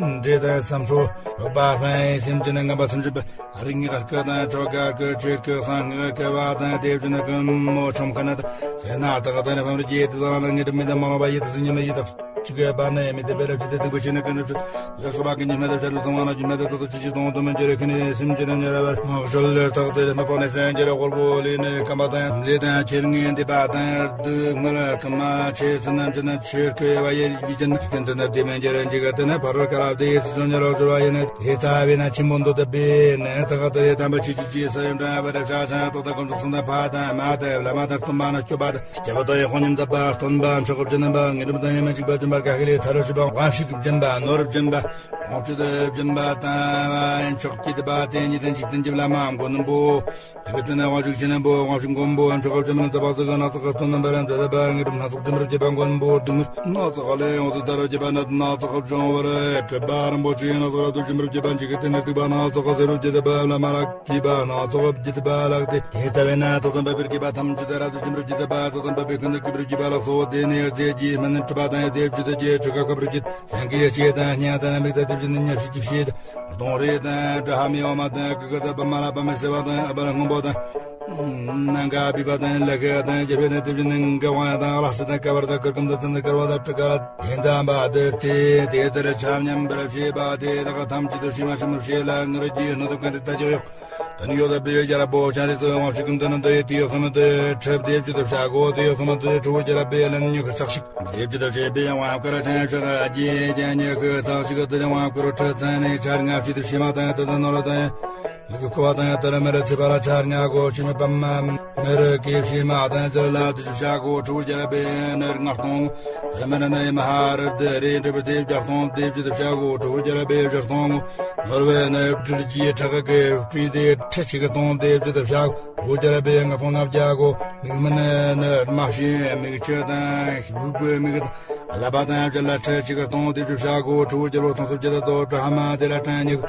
དང་འདྲེ་དང་བསམ་ཤོ་རོགས་པ་ཕན་སེམས་ཅན་ངན་པ་སེམས་ཅན་པ་ཨ་རིག་ངེས་ཀར་ཀ་དང་ཆོ་ག་ཀ་ཆོས་ཀ་སང་ངེས་ཀར་ཀ་བ་དང་དེ་བཞིན་ཀུན་མོ་ཆོམ་ཁ་ན་དང་སེར་སྣ་དག་དང་ནི་ཕམ་རི་རྗེ་དེ་ཚང་ལ་ངེས་སྒྲིབ་མི་དང་མ་ལོག་པ་ཡེ་དེ་སེམས་ཉམས་ལ་ཡེ་དག་ཅི་གའི་བར་ནས་མི་བདེ་བའི་རབ་ཅི་སྟེ་སྡིག་པ་ཆེ་ནས་ཀུན་ནས་ཚུལ། ཡོ་སོ་བ་ཀུན་གྱི་སྨད་དུ་བྱ་རུ་སོང་བ་ན་རྒྱུ་མེད་དུ་ཏོག་ཏོ་ཅི་ཅི་སྟོང་དུ་མི་འགྱུར་ཁྱི་ནས་སེམས་ཅི་ནས་ཉེ་ར་བར་ངོ་ཤོལ་ལེར་ཐག་ཏུ་མི་སྤོང་ནས་སེམས་ཅི་ར་དབུལ་པོ་ལི་ནས་རྐང་པ་དང་མཛེ་དང་ཁྱེར་ངན་འདི་པ་དང་སྡུག་བསྔལ་ཁ་མ་ཆེ་སུ་ནམ་ཅི་ན་ཆོས་ཁོས་བ་ཡེ་ཡི་ཅན་ཅི་ཏན་ཏན་ན་བདེ་མི་འགྱུར་འཇིག་ག་ཏེ་ན་ཕ་རོལ་ཀ་ལ་བདེ་སུ་ཉེ་ར་བཟོ་བ་ཡེ་ནས་དེ་ལྟ་བས་ན་ཆེན་པོ་འདོད་ལྟ་བས་ན་ཐག་ཏུ་དམ་པ་ཆོས་ཀྱི་རྗེས་སུ་ཡང་འདྲ་བར་ཤ་ཆ་ཏོག་ཏོ་ཀུན་རྫོགས་སུ་ན་ཕ་དང་མ་དང་བླ་མ་དང་སྟོན་པ་ན་སྐྱོབ་པ་དང་། སྐྱེ་བོ་དང་ཡི་དཔུང་ཉམས་ཟབ་པ་སྟོན་པ་མཆོག་གི་སྤྱི་རྣམ་པ་ངེས་གྲུབ་དང་ཡེ་མ་འཇིགས་པ་སྦྱིན་པ་དགའ་ཤས་ལས་ཐར་བར་བྱེད་པ་དབང་ཕྱུག་གི་སྦྱིན་པ་ནོར་སྦྱིན་པ་དབང་ཕྱུག་ཏུ་སྦྱིན་པ་དང་མཆོག་སྐྱེས་ཏེ་པ་དེ་ཉིད་དུ་འཇིག་རྟེན་གྱི་བླ་མ་མགོན་པོ་ཡི་དེ་ནས་དབང་ཕྱུག་ཆེན་པོ་དབང་ཕྱུག་མགོན་པོ་མཆོག་གི་སྤྱི་རྣམ་དག་པ་ཚོ་གི་སྣ་ཚོགས་ཀྱི་སྟོན་རྣམ་པ་རང་དུ་ལྡན་པ་ངེས་གྲུབ་སྣ་ཚོགས་སྦྱིན་པར་བྱེད་པ་མགོན་པོ་སྡུག་བསྔལ་སྣ་ཚོགས་ལས་ཡོངས་སུ་ཐར་བར་བྱེད་པ་ནད་སྣ་ཚོགས་སྦྱོང་བར་སྤྲུལ་པ་རིན་པོ་ཆེ་སྣ་ཚོགས་རབ་ཏུ་སྦྱིན་པར་བྱེད་པ་འཇིག་རྟེན་ནས་སྡིག་པ་སྣ་ཚོགས་སེལ་བར་བྱེད་པ་བླ་མ་ལ། སྐྱེས་པ་སྣ་ཚོགས་བརྒྱད་པ་ལགས་ཏེ། དེ་ལྟ་བས་ན་དོ་དམ་པ་པའི་སྐྱེས་པ་ཐམས་ཅད་རབ་ཏུ་སྦྱིན་པར་བགྱིས་ཏེ་པ་དོ་དམ་པ་པའི་ཀུན་ཏུ་སྐྱེས་པར་བགྱིས་པ་ལགས་སོ། དེ་ནས་རྫས་ཀྱི་སྨན་གྲུབ་པ་དང་ཡང་དེ་བརྒྱུད་དེ་ཆོ་ག་བཀའ་བརྒྱུད་སེང་གེའི་ལྕེ་དང་སྙན་དང་མིག་དང་དེ་བཞིན་དུ་ཉམས་ཞིབ་ཀྱི་ཕྱེད་དང་གདོང་རིས་དང་དྲི་ཧ་མི་འོ་མ་དང་གུ་གུལ་དང་པདྨ་ལ་པདྨའི་སེར་བ་དང་ཨ་པ་ལ་སྔོན་པོ་དང་། ནམ་མཁའ་བིས་པ་དང་ལ་ཁ་དང་རྒྱལ་པོའི་དང་དེ་བཞིན་དུ་མགར་དབང་དང་ལ་སྲི་དང་ཀ་བར་དང་གུར་གུམ་དང་ཙན་དང་དཀར་བ་དང་ཊ་ཀ་ར་དེ་དང་བ་དེར་ཏེ་དེ་ལྟར་ཆ་མཉམ་པར་བྱེད་པ་དེ་དག་ཐམས་ཅད་དུ་ཤེས་མ་ཤེས་མི་ཤེས་ལ་ངར་གྱི་སྣོད་དུ་ཀ་འདི་ལྟ་ཅི་ཡོད། དོན་ཡོད་པའི་རྒྱལ་པོ་ཆང་རིགས་སུ་དབང་ཕྱུག་གི་མདུན་དུ་དེའི་དུས་སམ་དུ་ཁྲབ་སྡེབ་ཅི་ཏུ་བྱ་སྒོ་དེའི་སམ་དུ་ཁྲུ་བོ་རྒྱལ་པོའི་ལན་ཉུག་ཚགས་ཤིག་སྡེབ་ཅི་ཏུ་བྱེད་པའི་དབང་བསྐུར་ཆེན་ཕྱག་རྒྱས་ཀྱང་ཉུག་ཚགས་ཤིག་དེ་དབང་བསྐུར་ཁྲི་ཚན་ནས་ཆར་ལྔ་བཅུ་དུ་ཕྱི་མ་དང་དེ་དང་ནོར་དང་མི་གི་ཁུ་བ་དང་དེར་མེར་ཚེ་བ་ལ་ཆར་ལྔ་གོ་ཕྱི་མི་པམ་མེར་གི་ཕྱི་མ་དང་ཅི་ལ་དུ་ཆུ་བྱ་སྒོ་ཁྲུ་བོ་རྒྱལ་པོའི་ནར་ལྔ་སྟོང་དེར་མེར་ནས་མ་ཧ་ར་དེ་རེ་འགྲུབ་པའི་དེ་བརྒྱ་སྟོང་དེ་བཅུ་དུ་བྱ་སྒོ་ཁྲུ་བོ་རྒྱལ་པོའི་བཞི་སྟོང་ནོར་བའི་ནི་སྤྲུལ་གྱི་ཁྲག་གི་སྤྲུལ་ཏེ་ཁྲི་ཆིག་སྟོང་དེ་བཅུ་དུ་བྱ་སྒོ་རྒྱལ་པོའི་ལྔ་སྟོང་ལྔ་བརྒྱ་སྒོ་མིག་མི་ནི་ནི་མ་ཤེས་མིག་ཆུ་དང་ཤུག་པའི་མིག་ལ་པ་དང་ཅི་ལ་ཁྲི་ཆིག་སྟོང་དེ་བཅུ་བྱ་སྒོ་ཁྲུ་བོ་རྒྱལ་པོ་སྟོང་སུ་བརྒྱད་དོ་དྲ་ཧ་མ་དེ་ལ་ཕྲན་ཉིག་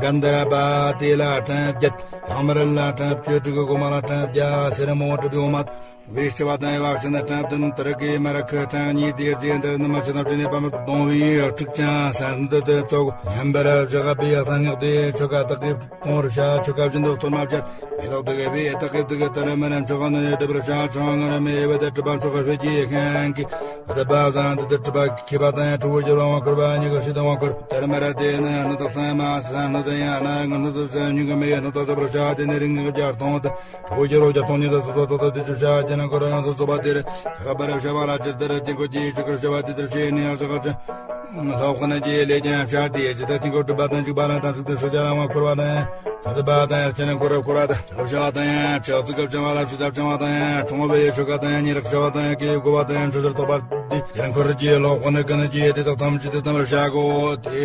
གན་དར་པ་དེ་ལ་ཕྲན་བརྒྱད་ཐང་མར་ལ་ཕྲན་བཅུ་དྲུག་གོ་མ་ལ་ཕྲན་བརྒྱ་སེར་མོ་གྲུབ་ཡོང་མ། བེ་ཤ་བ་དང་ཡ་བ་ཤ་ན་ཕྲན་བདུན་དར་གི་མར་ཁ་ཕྲན་གཉིས་དེ་རྗེས་འདིར་ནུ་མ་ཆུ་ནག་ཅི་ནས་པ་མི་གདོང་བའི་ཁྲིག་ཅན་སན་འདི་དེ་ཚོགས་ཉམས་པར་བཞག་པའི་གསང་སྔགས་དེ་ཆོ་ག་དག་གི་གྲོང་རུ་བྱ་ཆོ་ག་བཞིན་དུ་གཏོར་མ་བྱ་མེ་ཏོག་དག་གི་བེ་དག་གི་དག་གི་དར་མ་རམ་ཆོ་ག་ནི་སྒྲིབ་པར་བྱ་ཆོ་ང་ར་མེ་བེ་དེ་གྲུབ་པ་ཆོ་ག་བེ་ཀྱི་ཁན་གི་བ་དེ་བ་བཟང་དེ་དེ་གྲུབ་པ་ཁྱི་བ་དང་ཁྲུ་བོ་རྒྱལ་བ་དབང་བསྐུར་བ་ཉིད་ཀྱི་ཤི་དང་དབང་བསྐུར་དར་མ་ར་དེ་ནི་ནི་དག་སང་མ་སང་ནི་དེ་ཡང་ན་ངི་ནི་དུ་སང་ཉུང་གི་མེ་ནི་དག་ས་བར་བྱ་དེ་ནི་རིང་གི་བརྒྱ་སྟོང་དང་། ཁྲོ་བོ་རྒྱལ་བ་བརྒྱ་སྟོང་ཉིད་དུ་སོ་སོ་ཏོག་ཏོ་དེ་ཚུ་བྱ་རྒྱ་ནང་ཁོ་ར་ཡང་སོ་སོ་བ་དེར་ཁ་པར་བྱ་བ་ལ་ཅི་ལྟར་དཀྱིལ་འཁོར་གྱི་ཆོ་གར་བྱ་བ་དེ་ལྟར་བྱས་ནས་ཡང་ཟག་ཅི་ལྷོ་ཁ་ན་རྗེ་ལས་ཀྱང་བྱ་དེ་ཇི་ལྟར་དཀྱིལ་འཁོར་སྒྲུབ་པ་དང་འཇུག་པ་ལ་དང་ཚིག་དང་ཤོ་རྒྱ་ལ་དབང་བསྐུར་བ་དང་ཡང་ཆོ་ཐུབ་པ་དང་ཡང་སྤྱན་འཁོར་བསྐོར་བ་དང་ཆོ་ག་བྱ་བ་དང་ཡང་ཆོ་ཚིག་གི་བྱ་བ་ལ་ཕྱི་ཟླ་བྱ་བ་དང་ཡང་ཁྲོང་བའི་ཆོ་ག་དང་ཡང་ཉེ་རག་བྱ་བ་དང་ཡང་སྐད་བསྒོ་བ་དང་ཡང་ཆོ་ཟེར་རྟོག་པ་དེ་དཀྱིལ་འཁོར་གྱི་ལྷོ་ཁ་ན་ཀ་ན་རྗེ་དེ་དག་ཐམས་ཅད་དེ་ཐམ་ར་བྱ་དགོ་དེ་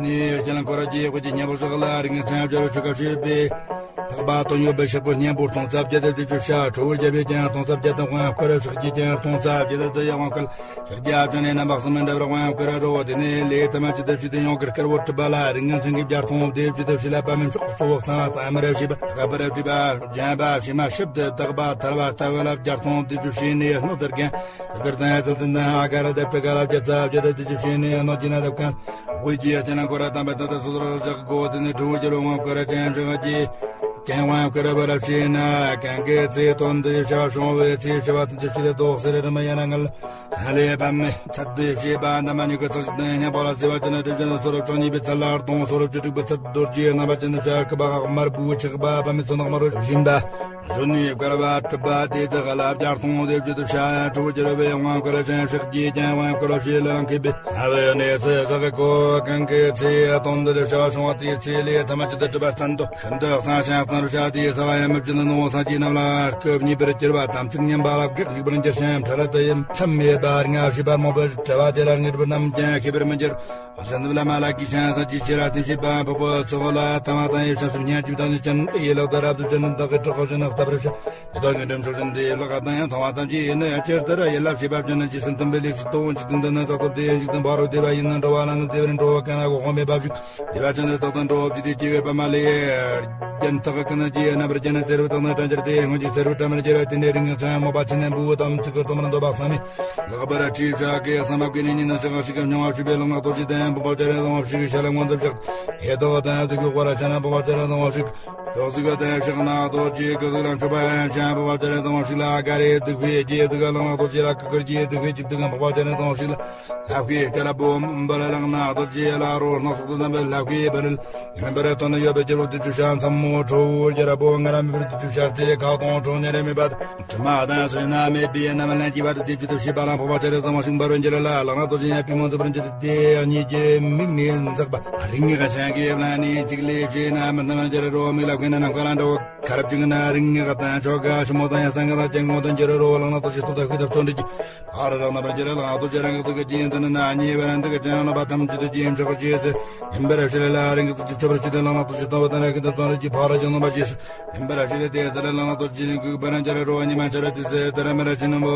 ནི་དཀྱིལ་འཁོར་གྱི་དབུས་ཀྱི་སྙན་པོ་ཟག་ལ་རིང་ཆེན་བྱ་རུ་ཆོ་ག་བྱེད་པའི། འཕགས་པ་དོན་ཡོད་པའི་ཕྱག་པོ་སྙན་པོ་སྟོང་རྩ་བརྒྱད་དེ་བཅུ་བྱ་ཁྲོ་བོ་རྒྱལ་པོས་ཀྱང་སྟོང་རྩ་བརྒྱད་དང་དབང་བསྐུར་ཕྱག་རྒྱས་ཀྱང་སྟོང་རྩ་བརྒྱད་དེ་དེ་ཡང་དབང་བསྐུར་ཕྱག་རྒྱ་བྱང་ནས་རྣམ་པ་གསུམ་འདྲ་བར་དབང་བསྐུར་རོ། དེ་ནས་ལས་ཐ་མ་ཅི་ལྟར་བྱུང་དེ་ཡང་བསྐུར་དཀར་པོ་གྲུབ་པ་ལ་རིང་ངང་ཆེན་གྱི་བརྒྱ་སྟོང་དེ་བཅུ་དེ་བྱི་ལ་པ་མིན་ཕྱོགས་གཙོ་བོ་གཙང་གཙང་མར་བྱེད་པ་ལྷག་པར་བྲིས་པ་སྦྱངས་པ་ཕྱི་མ་ཞིབ་ཏུ་བརྟག་པ་ཐར་པ་ལྟ་བུ་ལ་བརྒྱ་སྟོང་དེ་བཅུ་བྱས་ནས་སྣོད་ལྟར་གང་དེ་གར་དང་ཡ་ཚུལ་དུ་ན་ཨ་ག་ར་དེ་བྲི་ག་ལ་བརྒྱ་རྩ་བརྒྱད་དེ་བཅུ་བྱས་ནས་སྣོད་ཀྱི་ན་དེ་གང་། དབུས་ཀྱི་སྤྱན་ལ་འཁོར་དམ་པའི་ཐོག་ཏུ་སོ་སོར་བཞག་གོ། དེ་ནས་ཁྲོ་བོ་རྒྱལ་བའི་དབང་བསྐུར་ཅན་བཞག་གི་ཀྱང་དབང་བསྐུར་བར་བྱས་ན་གང་གི་ཚེ་དོན་དུ་ཡོད་བྱ་བྱུང་བའི་ཚེ་ཞི་བ་དང་ཆུ་ཆུ་ལས་ལྡོག་སེར་རི་མ་ཡ་ན་ངལ་ས་ལས་བམ་མེ་ཚད་དུ་བྱེད་པ་འདམ་མ་ཉུག་གི་ཚོགས་ཤིག་དང་སྙན་པོ་ལ་བརྩེ་བ་ཅན་དེ་བཞིན་སོ་རབ་བཅུ་གཉིས་པའི་ཚད་ལ་སྟོང་སོ་རབ་བཅུ་དྲུག་པའི་ཚད་རྡོ་རྗེ་རྣམ་པ་ཅན་དུ་བྱ་ཁུ་བ་དམར་བུ་ཆགས་པ་བམ་མེ་ཚོན་དམར་རོ་བཞིན་པ། གཞོན་ནུའི་བསྐལ་པ་གྲུབ་པ་དེ་དག་ལ་བརྒྱ་སྟོང་དེ་བཅུ་དུ་བྱ་ཁྲོ་བོ་རྒྱལ་བའི་དབང་བསྐུར་ཅན་ཕྱག་རྒྱས་ཀྱང་དབང་བསྐུར་བྱས་ལ་མཁས་པའི་ས་བའི་གནས་ཚེ་ཟག་གི་གོ་གང་གི་ཚེ་དོན་དུ་བྱ་བ་བྱུང་བ་དེའི་ཚེ་ལས་ཐ་མ་ཅི་ཏུ་གྲུབ་པ་བརྟན་དུ་ཤིན་ཏུ་གཙང་ཞིང་གཙང་རུ་བྱ་དེའི་ས་བ་ཡང་མི་བྱེད་ནོ་སངས་རྒྱས་རྣམས་ལ་སྐབས་གཉིས་པར་གྱུར་པ་དམ་ཚིག་ཉམས་པ་ལ་བགེགས་འཇིག་པར་འགྱུར་ཞིང་འཕྲལ་དུ་ཡི་མཚམས་མེད་པར་ངལ་ཞིབ་པར་རྨོངས་པར་བྱ་བ་དེ་ལ་ངེས་པར་ནམ་ཀྱང་ཤེས་པར་མི་འགྱུར། གསན་ལ་མ་ལ་གིས་ཤིང་ས་ཀྱི་ཆེ་ལ་བརྟེན་བྱེད་པ་འཕགས་པོ་ཚོགས་ལ་ཐ་མ་དང་ཡེ་ཤ་སུ་སྙན་ཅིག་དང་ནི་ཅན་ཏེ་ཡེ་ལག་ཏུ་རབ་ཏུ་ཅན་དག་གི་དྲག་ཤོས་ནག་ལྟ་བུར་བྱ། དེ་དག་གི་འགྲིམ་ཆོག་ཅན་དེ་ཡེ་ལག་དང་ཡང་མཐོང་བ་ཙམ་གྱིས་ཡེ་ནི་ཡ་ཅེར་ལྟར་ཡེ་ལ་བྱེད་པ་ཅན་ནི་ཇི་སྲིད་མཐུན་པའི་ལེགས་སུ་དོ་འཇིག་རྟེན་འདི་ནི་དག་ཏུ་དེ་ཡང་འཇིག་རྟེན་བར་རོ་བདེ་བ་ཡིན་ན་འགྲོ་བ་ལ་ནི་བདེ་བར་འགྲོ་བ་གང་ལ་གོ་དབང་མེད་པ་ཞིག་བདེ་བ་ཅན་ནི་རྟག་ཏུ་འགྲོ་བ་བྱེད་དེ་སྐྱེ་བའི་པ་མ་ལས་རྒྱན་ཐག་ ཀུན་གྱིས་རྣམ་པར་བརྒྱན་ནས་བརྩེ་རུ་བཏང་ནས་བྲན་ཅིར་ཏེ། སྔོན་གྱི་བརྩེ་རུ་བྲན་མར་གྱུར་བ་དེ་ནས་རིང་ཞིང་མོས་པ་ཆེན་པོས་དམ་ཚིག་གི་སྟོབས་མར་འདོད་པ་བསམ་མས། ལེགས་པར་ཁྲིད་བྱ་དགའི་བསམ་པ་བསྐྱེད་ནས་ཉིན་ནས་ཞག་ཞིག་གི་སྙིང་བ་བྱུང་བའི་ལག་ན་རྡོ་རྗེ་དང་འཕགས་པ་སྤྱན་རས་གཟིགས་དབང་ཕྱུག་གི་ཞལ་མངོན་དུ་བཞག་ཧེ་ཏོ་དང་དུ་ཁྱུག་པར་བྱས་ན་འཕགས་པ་སྤྱན་རས་གཟིགས་དབང་ཕྱུག་གི་གཟུགས་དང་ཕྱག་ན་རྡོ་རྗེ་གི་གཟུགས་ལ་མཆོད་པ་ཡང་བྱས། འཕགས་པ་སྤྱན་རས་གཟིགས་དབང་ཕྱུག་ལ་ག་རེ་སྡིག་པའི་རྒྱུ་སྡིག་ལག་ན་རྡོ་རྗེ་ལ་གུས་བཀུར་གྱིས། སྡིག་པའི་རྒྱུ་སྡིག་འཕགས་པ་སྤྱན་རས་གཟིགས་དབང་ཕྱུག་ལ། ལྷ་སྐུའི་རྒྱལ་པོ་འབར་ལག་ན་རྡོ་རྗེ་ལ་རོ་སྣ་ཚོགས་སུ་འཛིན་པའི་ལྷ་སྐུའི་འབར། ཡུམ་འབར་དོན་ནི་ཡོད་པའི་རྒྱལ་པོ་དུས་ཅི་ཤ་མཚན་མོ་ཁྲོ་བོའི་རྒྱལ་པོ་ང་ར་མེད་པར་དུས་ཅི་ཤར་ཏེ་ཁ་གདོང་ཁྲོ་ཉེ་རེ་མེད་པ། དྲི་མ་དང་སོ་ན་མེད་པའི་རྣམ་སྨིན་གྱི་བར་དུ་དུས་ཅི་དུ་ཤི་བ་ལ་འཕགས་པ་སྤྱན་རས་གཟིགས་དབང་ཕྱུག་འབར་བའི་རྒྱལ་ལ་ལག་ན་རྡོ་རྗེ་ཡང་པུས་མོ་འཛུགས་པར་འགྱུར་ཏེ། གཉིས་ཀྱི་མིག་ནི་འཛག་པ་རིང་ངེ་ག་ཆང་གི་བླ་ནི་གཅིག་ལས་ཤེས་ན་མི་རྣམ་རྒྱལ་རོ་མིག་ལ་མཁན་ན་ནམ་མཁའ་ལ་འགྲོ། ཁ་རབ་ཅིག་ན་རིང་ངེ་ག་དང་ཆོ་ག་ཞི་མོ་དང་ཡ་སང་ག་དང་སྐྱེ་དངོས་དང་འགྱུར་རོ། ལག་ན་རྡོ་རྗེ་སྟོབས་དང་ཤུགས་དང་བརྩོན་འགྲུས་ཀྱིས། ཕ་ར་རང་རྣམ་པར་འགྱུར་ལ་རྡོ་རྗེ་རང་གི་གཟུགས་ཀྱི་རྒྱན་དུ་ནི་ན་ཉེ་བར་འདི་གི་ཅན་རྣམ་པ་ཐམས་ཅད་དུ་རྒྱན་ཆོག་ཅེས་ཟེར། ཡིན་པར་ཞུ་ལ་ལ་རིང་གི་གཟུགས་ཀྱི་ཆོ་བར་ཞུ་ལ་ལ་རྡོ་རྗེ་སྟོན་པ་དང་རང་གི་དུ་སྟོན་རིགས་ཀྱི་ཕ་ར་ཅན་རྣམ་པ་ཅེས་ཟེར། ཡིན་པར་ཞུ་ལ་དེ་ལྟར་ལ་ལ་རྡོ་རྗེ་ནི་གུག་པ་རང་ཅར་རོ་ཉི་མ་ཆར་དུས་ཟེར་དེ་ར་མི་ར་ཅན་རྣམ་པོ།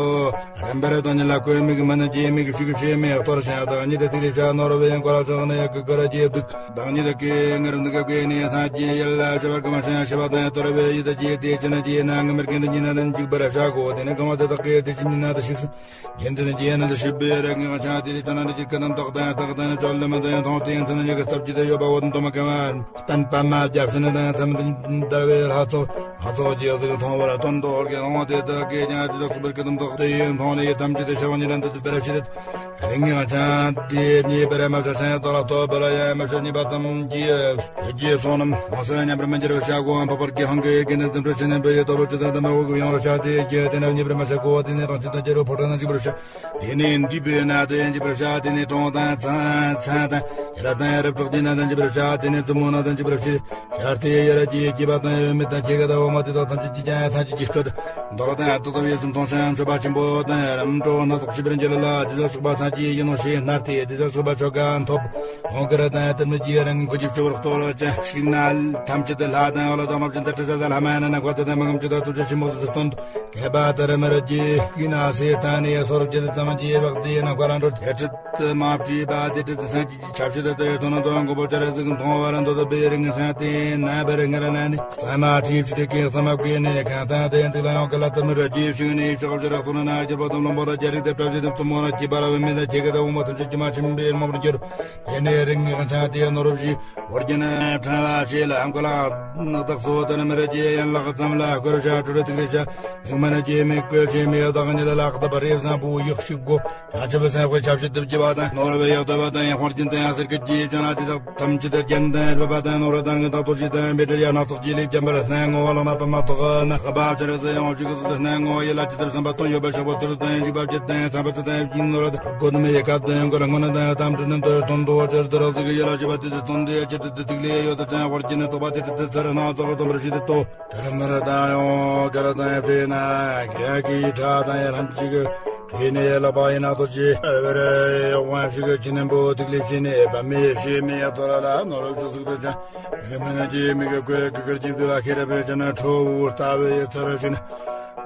རིམ་པར་དང་ཉིད་ལ་ཁོའི་མིག་མ་ནི་རྒྱས་མིག་ཤུགས་ཤེས་མེད་གཏོར་ཞིང་དང་ཉིད་དུ་ཐིག་ལེ་ཤ་ནོར་བའི་འཁོར་ལ་ཆགས་ནས་ཡ་གུ་གུ་ར་རྒྱས་འདུག་དང་ཉིད་དུ་ཀེ་ངར་འདུག་གེ་ནས་སངས་རྒྱས་ཡལ་ལ་ཤ་བར་གི་མ་ཤ་ཤ་བ་དང་གཏོར་བའི་ཡིད་དུ་རྒྱས་ཏེ་ཅི་ན་རྒྱས་ན་ངི་མིར་གན་དུ་ཉིད་ན་དུ་འཇུག་པར་བྱ་གོ། དེ་ནི་གང་བ་དེ་དག་གི་དེ་ཅི་ཉིད་ན་དུ་ཤིགས་སུ། རྒྱན་དུ་ནི་རྒྱན་ན་དུ་ཤུབ་པའི་ར་ངི་ང་ཆ་དེ་རི་ཅོ་ན་དུ་ཅིར་ཀ་དམ་དག་དང་དག་དང་ནི་ཅོ་ལ་མི་དུ་ཡང་མཐོང་སྟེ་ཡང་དུ་ནི་ཉི་གི་སྟབས་ཀྱི་དུ་ཡོད་པ་འོ་དུ་དུ་མ་ཀ་མ། བསྟན་པ་མ་བརྒྱབ་ཕྱི་ནི་དང་མཚམས་དུ་འདར་བའི་ལྷ་ཚོགས། ལྷ་ཚོགས་ཀྱི་གཟུགས་མཐོང་བར་དོན་རྟོགས་ཀྱི་སྣང་བ་དེ་དག་གིས་ཀྱང་ཅི་ལོག་སུ་བར་གི་དམ་དག་དེ་ཡིན་མཐོང་ནས་ཐམས་ཅད་དུ་ཤ་བ་ཉིད་ལ་འདི་དུ་སྤེལ་ཕྱི་དེ། རིང་ཡང་ཅང་དེ་ཉེས་པར་མ་བྱ་ཞིང་དོ་ལ་ཐོབ་པར་ཡང་མ་བྱ་ཉེས་པ་ཙམ་གྱིས་རྒྱས་སོང་རྣམས་མ་སོ་ཉམས་པར་མི་འགྱུར་བར་བྱ་གོ་འཕགས་པར་གྱི་ཧང་གི་དགེ་འདུན་ཙམ་དུ་ཕྱི་ནས་འབུལ་ཡོད་དོ་ལོ་ཅི་དང་དམ་པར་འོག་གི་ཡོང་བར་བྱ་སྟེ་རྒྱས་དེ་ན་ཉེས་པར་མ་བྱ་གོ་དེ་ནས་རང་བཞིན་དང་སྐྱེ་རུ་ཕོ་བྲང་ན་འཇིག་པར་བྱ། དེ་ནས་འདུས་པའི་ན་དེ་འཇིག་པར་བྱ། དེ་ནས་གྲོང་དང་ཚང་ཚང་དང་ཡ་ར་དང་ཡ་རབས་གྲོགས་དེ་ན་དང་འཇིག་པར་བྱ། དེ་ནས་བཙུན་མོ་ན་དང་འཇིག་པར་བྱ། ཤར་ཏེ་ཡ་ར་གྱི་སྐྱེས་པ་དང་ཡོད་མེད་དང་ཁྱེད་ཀ་དང་འོ་མ་དེ་དག་ཐམས་ཅད་ཀྱི་ཀྱང་ཐམས་ཅད་ཀྱི་སྐུ་དང་མདོག་དང་ཡ་ཏོག་ཏོ་ཡོད་ཙམ་མཐོང་ཞིང་མཆོད་པ་ཆེན་པོ་དང་ཡ་རམ་གྲོ་སྣ་ཚོགས་ཤིབ་པར་འགྱུར་ལ་དེ་དག་ཆོག་པ་སངས་རྒྱས་ཡིན་ནོ་ཞེས་སྣར་ཏེ་དེ་དག་ཆོག་པ་ཆོ་ག་ཐོབ། ཧོང་ཀ་ར་དང་ཡ་དར་མི་ཀྱི་རང་ཁོ་ཀྱི་ཆོ་བར་གཏོར་ཅན་ཞིག་ན་ཐམས་ཅད་དུ་ལྷ་དང་ཡོ་ལ་དང་མ་བྱིན་ད་ཁྲི་ས་ལྷ་མ་ཡ་ན་ན་ཁོ་དེ་དང་མ་ངམ་ཅི་དག་ཐུགས་རྗེ་ཆེན་པོ་སུ་སྟོན་དུ། མཁས་པ་ལྟར་མར་གྱི་ཀུན་ན་སེ་ཐ་ནི་སོར་བརྒྱད་ཙམ་གྱི་བག་དེ་ན་ཁོ་རང་འགྲོ་དེ་ཁྲིད་དུ་མ་བྲིས་པ་དེ་ཁྲིད་དུ་སངས་རྒྱས་ཀྱི་ཆབ་ཕྱི་དུ་དེ་དོན་དོན་མགོན་པོ་ཅ་ར་གཟུགས་མཐོང་བ་རང་དོ་དོ་པའི་རིང་སངས་ཏེ་ན་བར་ངར་ན་ནི་ས་མ་ཁྲིད་ཕྱི་དེ་ཀའི་ས་མ་བཀོད་ནས་གང་ཐང་དེ་འདུག་ལ་ཡང་ཀ་ལ་ལྟར་མར་གྱི་ཤིང་ནི་ཆག་ཕྱི་རག་ཏུ་ན་ན་རྒྱལ་པོ་དམ་ལོ་མོ་ར་རྒྱ་རིགས་དེ་བྲག་ཅི་དེ་བཙུན་མོ་ར་སྐྱེས་པ་ར་བའི་མི་དང་ཁྱེད་ཀ་དང་འོ་མ་ཐམས་ཅད་ཀྱི་མ་ཆིམ་པའི་མ་བར་འགྱུར། དེ་ནས་རིང་ངེ་གང་ཆ་དེ་ནོར་བཞི། བོར་གྱི་ནི་ཕྲེང་བ་ཞེས་ལ་ཧམ་ཀ་ལ་ནག་དག་སོ་དེ་ནི་མི་རེ་ཀྱི་ཡན་ལག་ཙམ་ལ་བསྐོར་བྱ་དྲུག་རེ་ཐིག་རེ་བྱ། མིག་མ་ནི་ཀྱི་མིག་བསྐོར་བྱེད་མི་ཡོད་དག་ཉི་ལ་ལག་བཏབ་པ་རེ་བཟང་པོ་ཡག་ཤིག་གོ། བྱ་ཆུ་བུ་སེམས་དཔེ་ཆབ་ཞི་དུ་བགྱི་བ་དང་ནོར་བའི་ཡག་ཏུ་བ་དང་ཡང་དཔར་གྱིན་དང་ཡང་ཟེར་སྐད་ཀྱིས་ཅོ་ན་དེ་དག་ཐམས་ཅད་དུ་རྒྱན་དང་རྦད་པ་དང་ནོར་བ་དང་གི་དག་ཏོ་ཞི་དང་བེ་ཏྲ་ཡ་ནག་དག་ཀྱི་ལེགས་བྱམས་པར་སྣང་ངོ་བ་ལ་ན་པ་མ་དག་ན་ཁ་བ་ཅི་རེ་ཟེར་ཡང་བ་ཅི་གི་སུ་སྣང་ངོ་བ་ཡི་ལ་ཅི་ལྟར་བསམ་པ་དོན་ཡོད་པ་ཤོག་པ་ཚུར་དང་ཡང་འཇིགས་པ་བརྒྱད་དང་ཡང་ཚངས་པ་ཚུ་དང་ཡང་བགྱིས་ནོར་བ་དང་གོ་ནི་མི་ཡི་ཁ་དང་ཡང་གོ་ལ་ངོ་ན་དང་ཡང་དམ་དྲི་ནི་འདོད་དོན་དུ་བ་ཅི་ལྟར་རང་ཚུགས་ཀྱི་ཡ་ལ་ཅི་བ་དེ་དེ་དོན་དེ་ཡ་ཅི་ཏི་ཏི་ཏིག་ལེ་ཡོད་དུ་ཅང་བར་གྱི་ནི་དོགས་པ་དེ་ཏི་ཏི་ཚར་ན་ཚོགས་དོན་པར་ཞི་དེ་ཏོ། དེར་མར་དང་ཡང་ག་ར་དང་ཡང་བྲིས་ན་ག་གི་ཁྲག་དང་ཡང་ལྷན་ཅིག་བྲིས་ནས་ལ་པ་ཡིན་ན་ཏོ་ཅི་རེ་བེ་རེ་ཡོག་ཝང་ཞིག་གི་ཕྱི་ནན་པོ་ཏིག་ལེ་ཕྱི་ནས་བ་མེ་ཤེས་མེ་ཡ་ཏོ་ར་ལ་ནོར་ལུག་ཚུ་ཚུགས་དུ་ཅང་མི་མི་ན་ཅི་མི་གི་ཀོས་གི་ཀར་གྱི་དུ་ལ་ཁེ་རེ་བེ་ཅ་ན་ཁྲོ་བོ་ལྟ་བའི་ཚ་ར་ཞིག་ན།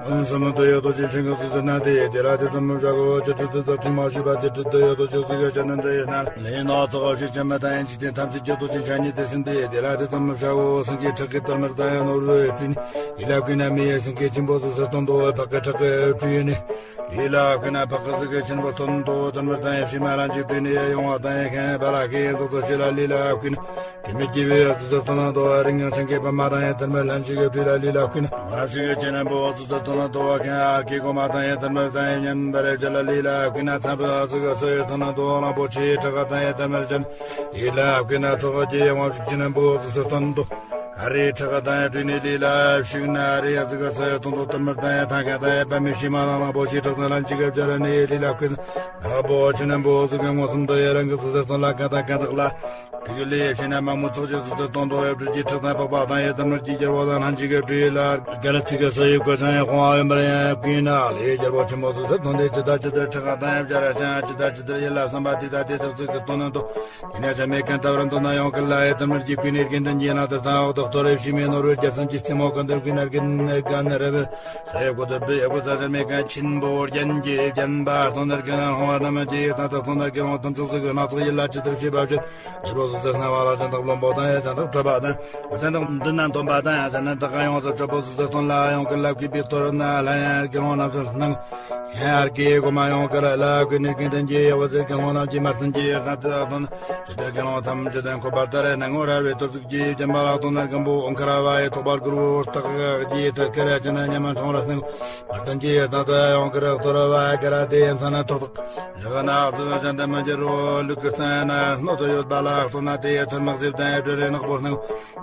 འོན་སུམ་དུ་ཡོད་དོ་ཅི་ཆེན་གི་སུ་ཟེར་ན་དེ་དེ་ལ་དེ་ཙམ་མི་བྱ་གོ་ཅི་ཏི་ཏི་ཏི་ཏི་མ་ཞུས་པ་དེ་ཏི་ཏི་ཡོད་དོ་ཅི་སུ་གི་ཅ་ན་འདི་ཡིན་ན་ལས་ནོ་ཚོགས་ཞིག་ཅན་མ་དང་ཡན་ཅི་དེ་ཐམས་ཅད་ཀྱི་དོ་ཅི་ཆ་ཉིད་དེ་སིན་དེ་དེ་ལ་དེ་ཙམ་མི་བྱ་གོ་སེང་གེ་ཁྲག་གི་དར་མར་དང་ཡང་ནོར་བུ་བྲིས་ནི་ཡི་ལ་ཀུན་ན་མི་ཡི་སེང་གེ་ཆེན་པོ་སུ་ཟེར་དོན་དོ་བའི་ཕག་གི་ཁྲག་གི་བྲིས་ནི་ཡི་ལ་ཀུན་ན་ཕག་གི་སུ་གི་ཆེན་པོ་དོན་དོ་དར་མར་དང་ཡང་ཕྱི་མ་རང་ཅིག་བྲིས་ནི་ཡ་ཡོང་བ་དང་ཡང་ཁེན་པ་ལ་ཁེན་དོ་དོ་ཞི་ལ་ལི་ལ་ཀུན་ན། དེ་མི་སྐྱེ་བའི་ཨ་ཙི་ཙི་སྟོན་ན་དོ་བ་རིང་ཡང་ཆང་གི་པ་མ་དང་ཡང་དར་མར་ལྷན་ཅིག་གི་བྲིས་ལ་ལི་ལ་ཀུན་ན། ང་ཞིག་གི་ཅན་པོ་ཨ་ཙི་ཙི་སྟོན་ན་དོ་བ་ཁེན་ཨར་ཀི་གོ་མ་དང་ཡང་དར་མར་དང་ཡང་ཉམས་པར་ཅ་ལ་ལི་ལ་ཀུན་ན། ཚངས་པའི་ཨ་ཙི་གི་སོ་ཡི་སྟོན་ན་དོ་བ་གླང་པོ་ཆེའི་ཁྲག་དང་ཡང་དར་མར་ཅན་ལི་ལ་ཀུན་ན། ཚོགས་ཀྱི་ཡང་བ་ཞིག་ཅན་པོ་ཨ་ཙི་ཙི་སྟོན་དོ། ཨ་རིའི་ཁྲག་དང་ཡང་བྲིས་ནི་ལི་ལ་ཞིག་ན་ཨ་རིའི་ཨ་ཙི་གི་སོ་ཡི་སྟོན་དོ་དར་མར་དང་ཡང་ཐང་ཁ་དང་ཡང་པ་མི་ཤི་མ་དང་གླང་པོ་ཆེའི་ཁྲག་དང་ལྷན་ཅིག་གི་ཅ་ལ་ནི་ལི་ལ་ཀུན་ན། ཨ་བོ་ཅན་པོ་ཨ་ཙི་གི་མངོན་སུམ་དུ་ཡང་རང་གི་ཨ་ཙི་ཙི་སྟོན་ལ་ཀ་དང་ཀ་དག་ལ། དེ་གི་ལས་བྱས་ན་མ་མོ་ཚོགས་ཀྱི་སུ་ཚོད་གཏོང་དོ་ཡབ་སྤྲུལ་གྱི་ཁྲག་དང་པགས་པ་དང་ཡི་དམ་ནོར་གྱི་རྒྱལ་པོ་དང་ལྷན་ཅིག་གི་སྤྲུལ་ལ་རྒྱལ་ཚིག་གི་སོ་ཡི་བཀོད་ཚང་ཡང་ཁོང་ཨ་ཡོན་པར་ཡང་ཡབ་ཀུན་ན་ལས་རྒྱལ་པོ་ཆེན་པོ་སུ་ཚོད་གཏོང་དེ་ཇི་ལྟར་ཇི་ལྟར་ཁྲག་དང་ཡབ་སྦྱར་ཞིང་ཇི་ལྟར་ཇི་ལྟར་ཡིད་ལ་བསམ་པ་དེ་ལྟར་དེ་ལྟར་ཚིག་གི་གཏོང་ནི་དོ། ཡིན་ན་ཅང་མེད་མཁན་ལྟ་བར་འདོད་ན་ཡང་ཀུན་ལ་ཡི་དམ་ནོར་གྱི་ཀུན་ནས་རྒྱན་དུ་འགྱེད་ན་དེ་དང་འོག་ཏུ་ ཏོ་རེ་ཤི་མེ་ནོར་བུ་རྒྱལ་མཚན་གྱི་རྩེ་མོ་ཀུན་ཏུ་ཀུན་ནར་གིན་ནར་གན་ནར་བུ། ས་ཡ་ཀུ་ཏུ་བུ་ཡ་ཀུ་ས་ཟེར་མེ་ཀན་ཆིན་པོ་རྒྱན་གྱི་རྒྱན་པ་སྟོང་ནར་གན་ཧོང་བ་ན་མ་ཇི་ཡི་ཐང་ཐག་སྟོང་ནར་གན་ཧོང་ཐམ་ཚུགས་སུ་གི་སྣ་ཚོགས་ཡིད་ལ་ཅི་ཐུབ་ཤེས་པ་བྱེད། འགྱུར་བ་སོགས་སུ་སྣང་བ་ལ་ཅན་དག་བློན་པོ་དང་ཡ་ཅན་དག་གྲུབ་པ་དང་ཡ་ཅན་དག་འདི་ན་འདོན་པ་དང་ཡ་ཅན་དག་ག་ཡོང་སུ་གྲུབ་པོ་སོགས་སུ་སྟོན་ལ་ཡོང་གི་ལབ་ཀྱི་པའི་ཐོ་རུ་ན་ལྷ་ཡང་གི་ཧོང་རྣམ་ཅན་སྣང་། ཡར་གྱི་གོ་མ་ཡོང་ཀ་ལ་ལ་ཀུན་ནས་ཀུན་ལྡན་གྱི་ཡ་བ་ཟེར་གྱི་ལོང་རྣམས་ཀྱི་མ་བརྟན་གྱི་ཡ་ས་དེ་དག་དོན། ཇི་ལྟར་གྱི་ལོང་ཐམས་ཅད་དང་འཁོར་བ་ལྟར་སྣང་ངོ་ར་བའི་ཐོར་ཚུགས་ཀྱི་བྱམས་པ་ལ་དོན་ན་སྐམ་པོ་འཁར་བ་ཡི་ཐོག་པར་གུར་བོ་སྟག་གི་ཐད་ཀར་ཅི་ན་ཉམས་མ་འཕྲོང་ར་སྣང་། མ་བརྟན་གྱི་ཡ་ས་དེ་ཡོང་ཀ་ར་གཏོར་བ་ཀ་ར་དེ་ཡན་ས་ན་ཐོག་ཐག་རི་ག་ན་ཨག་ཚིག་གཞན་དུ་མ་འགྱུར་རོ། ལུག་གི་སྟེང་ན་སྣོད་དུ་ཡོད་པ་ལ་ལྟོས་ན་དེ་ཡི་ཐུར་མག་ཟིབ་དང་ཡི་སྦྲུལ་རི་ནག་པོ་སྣང་།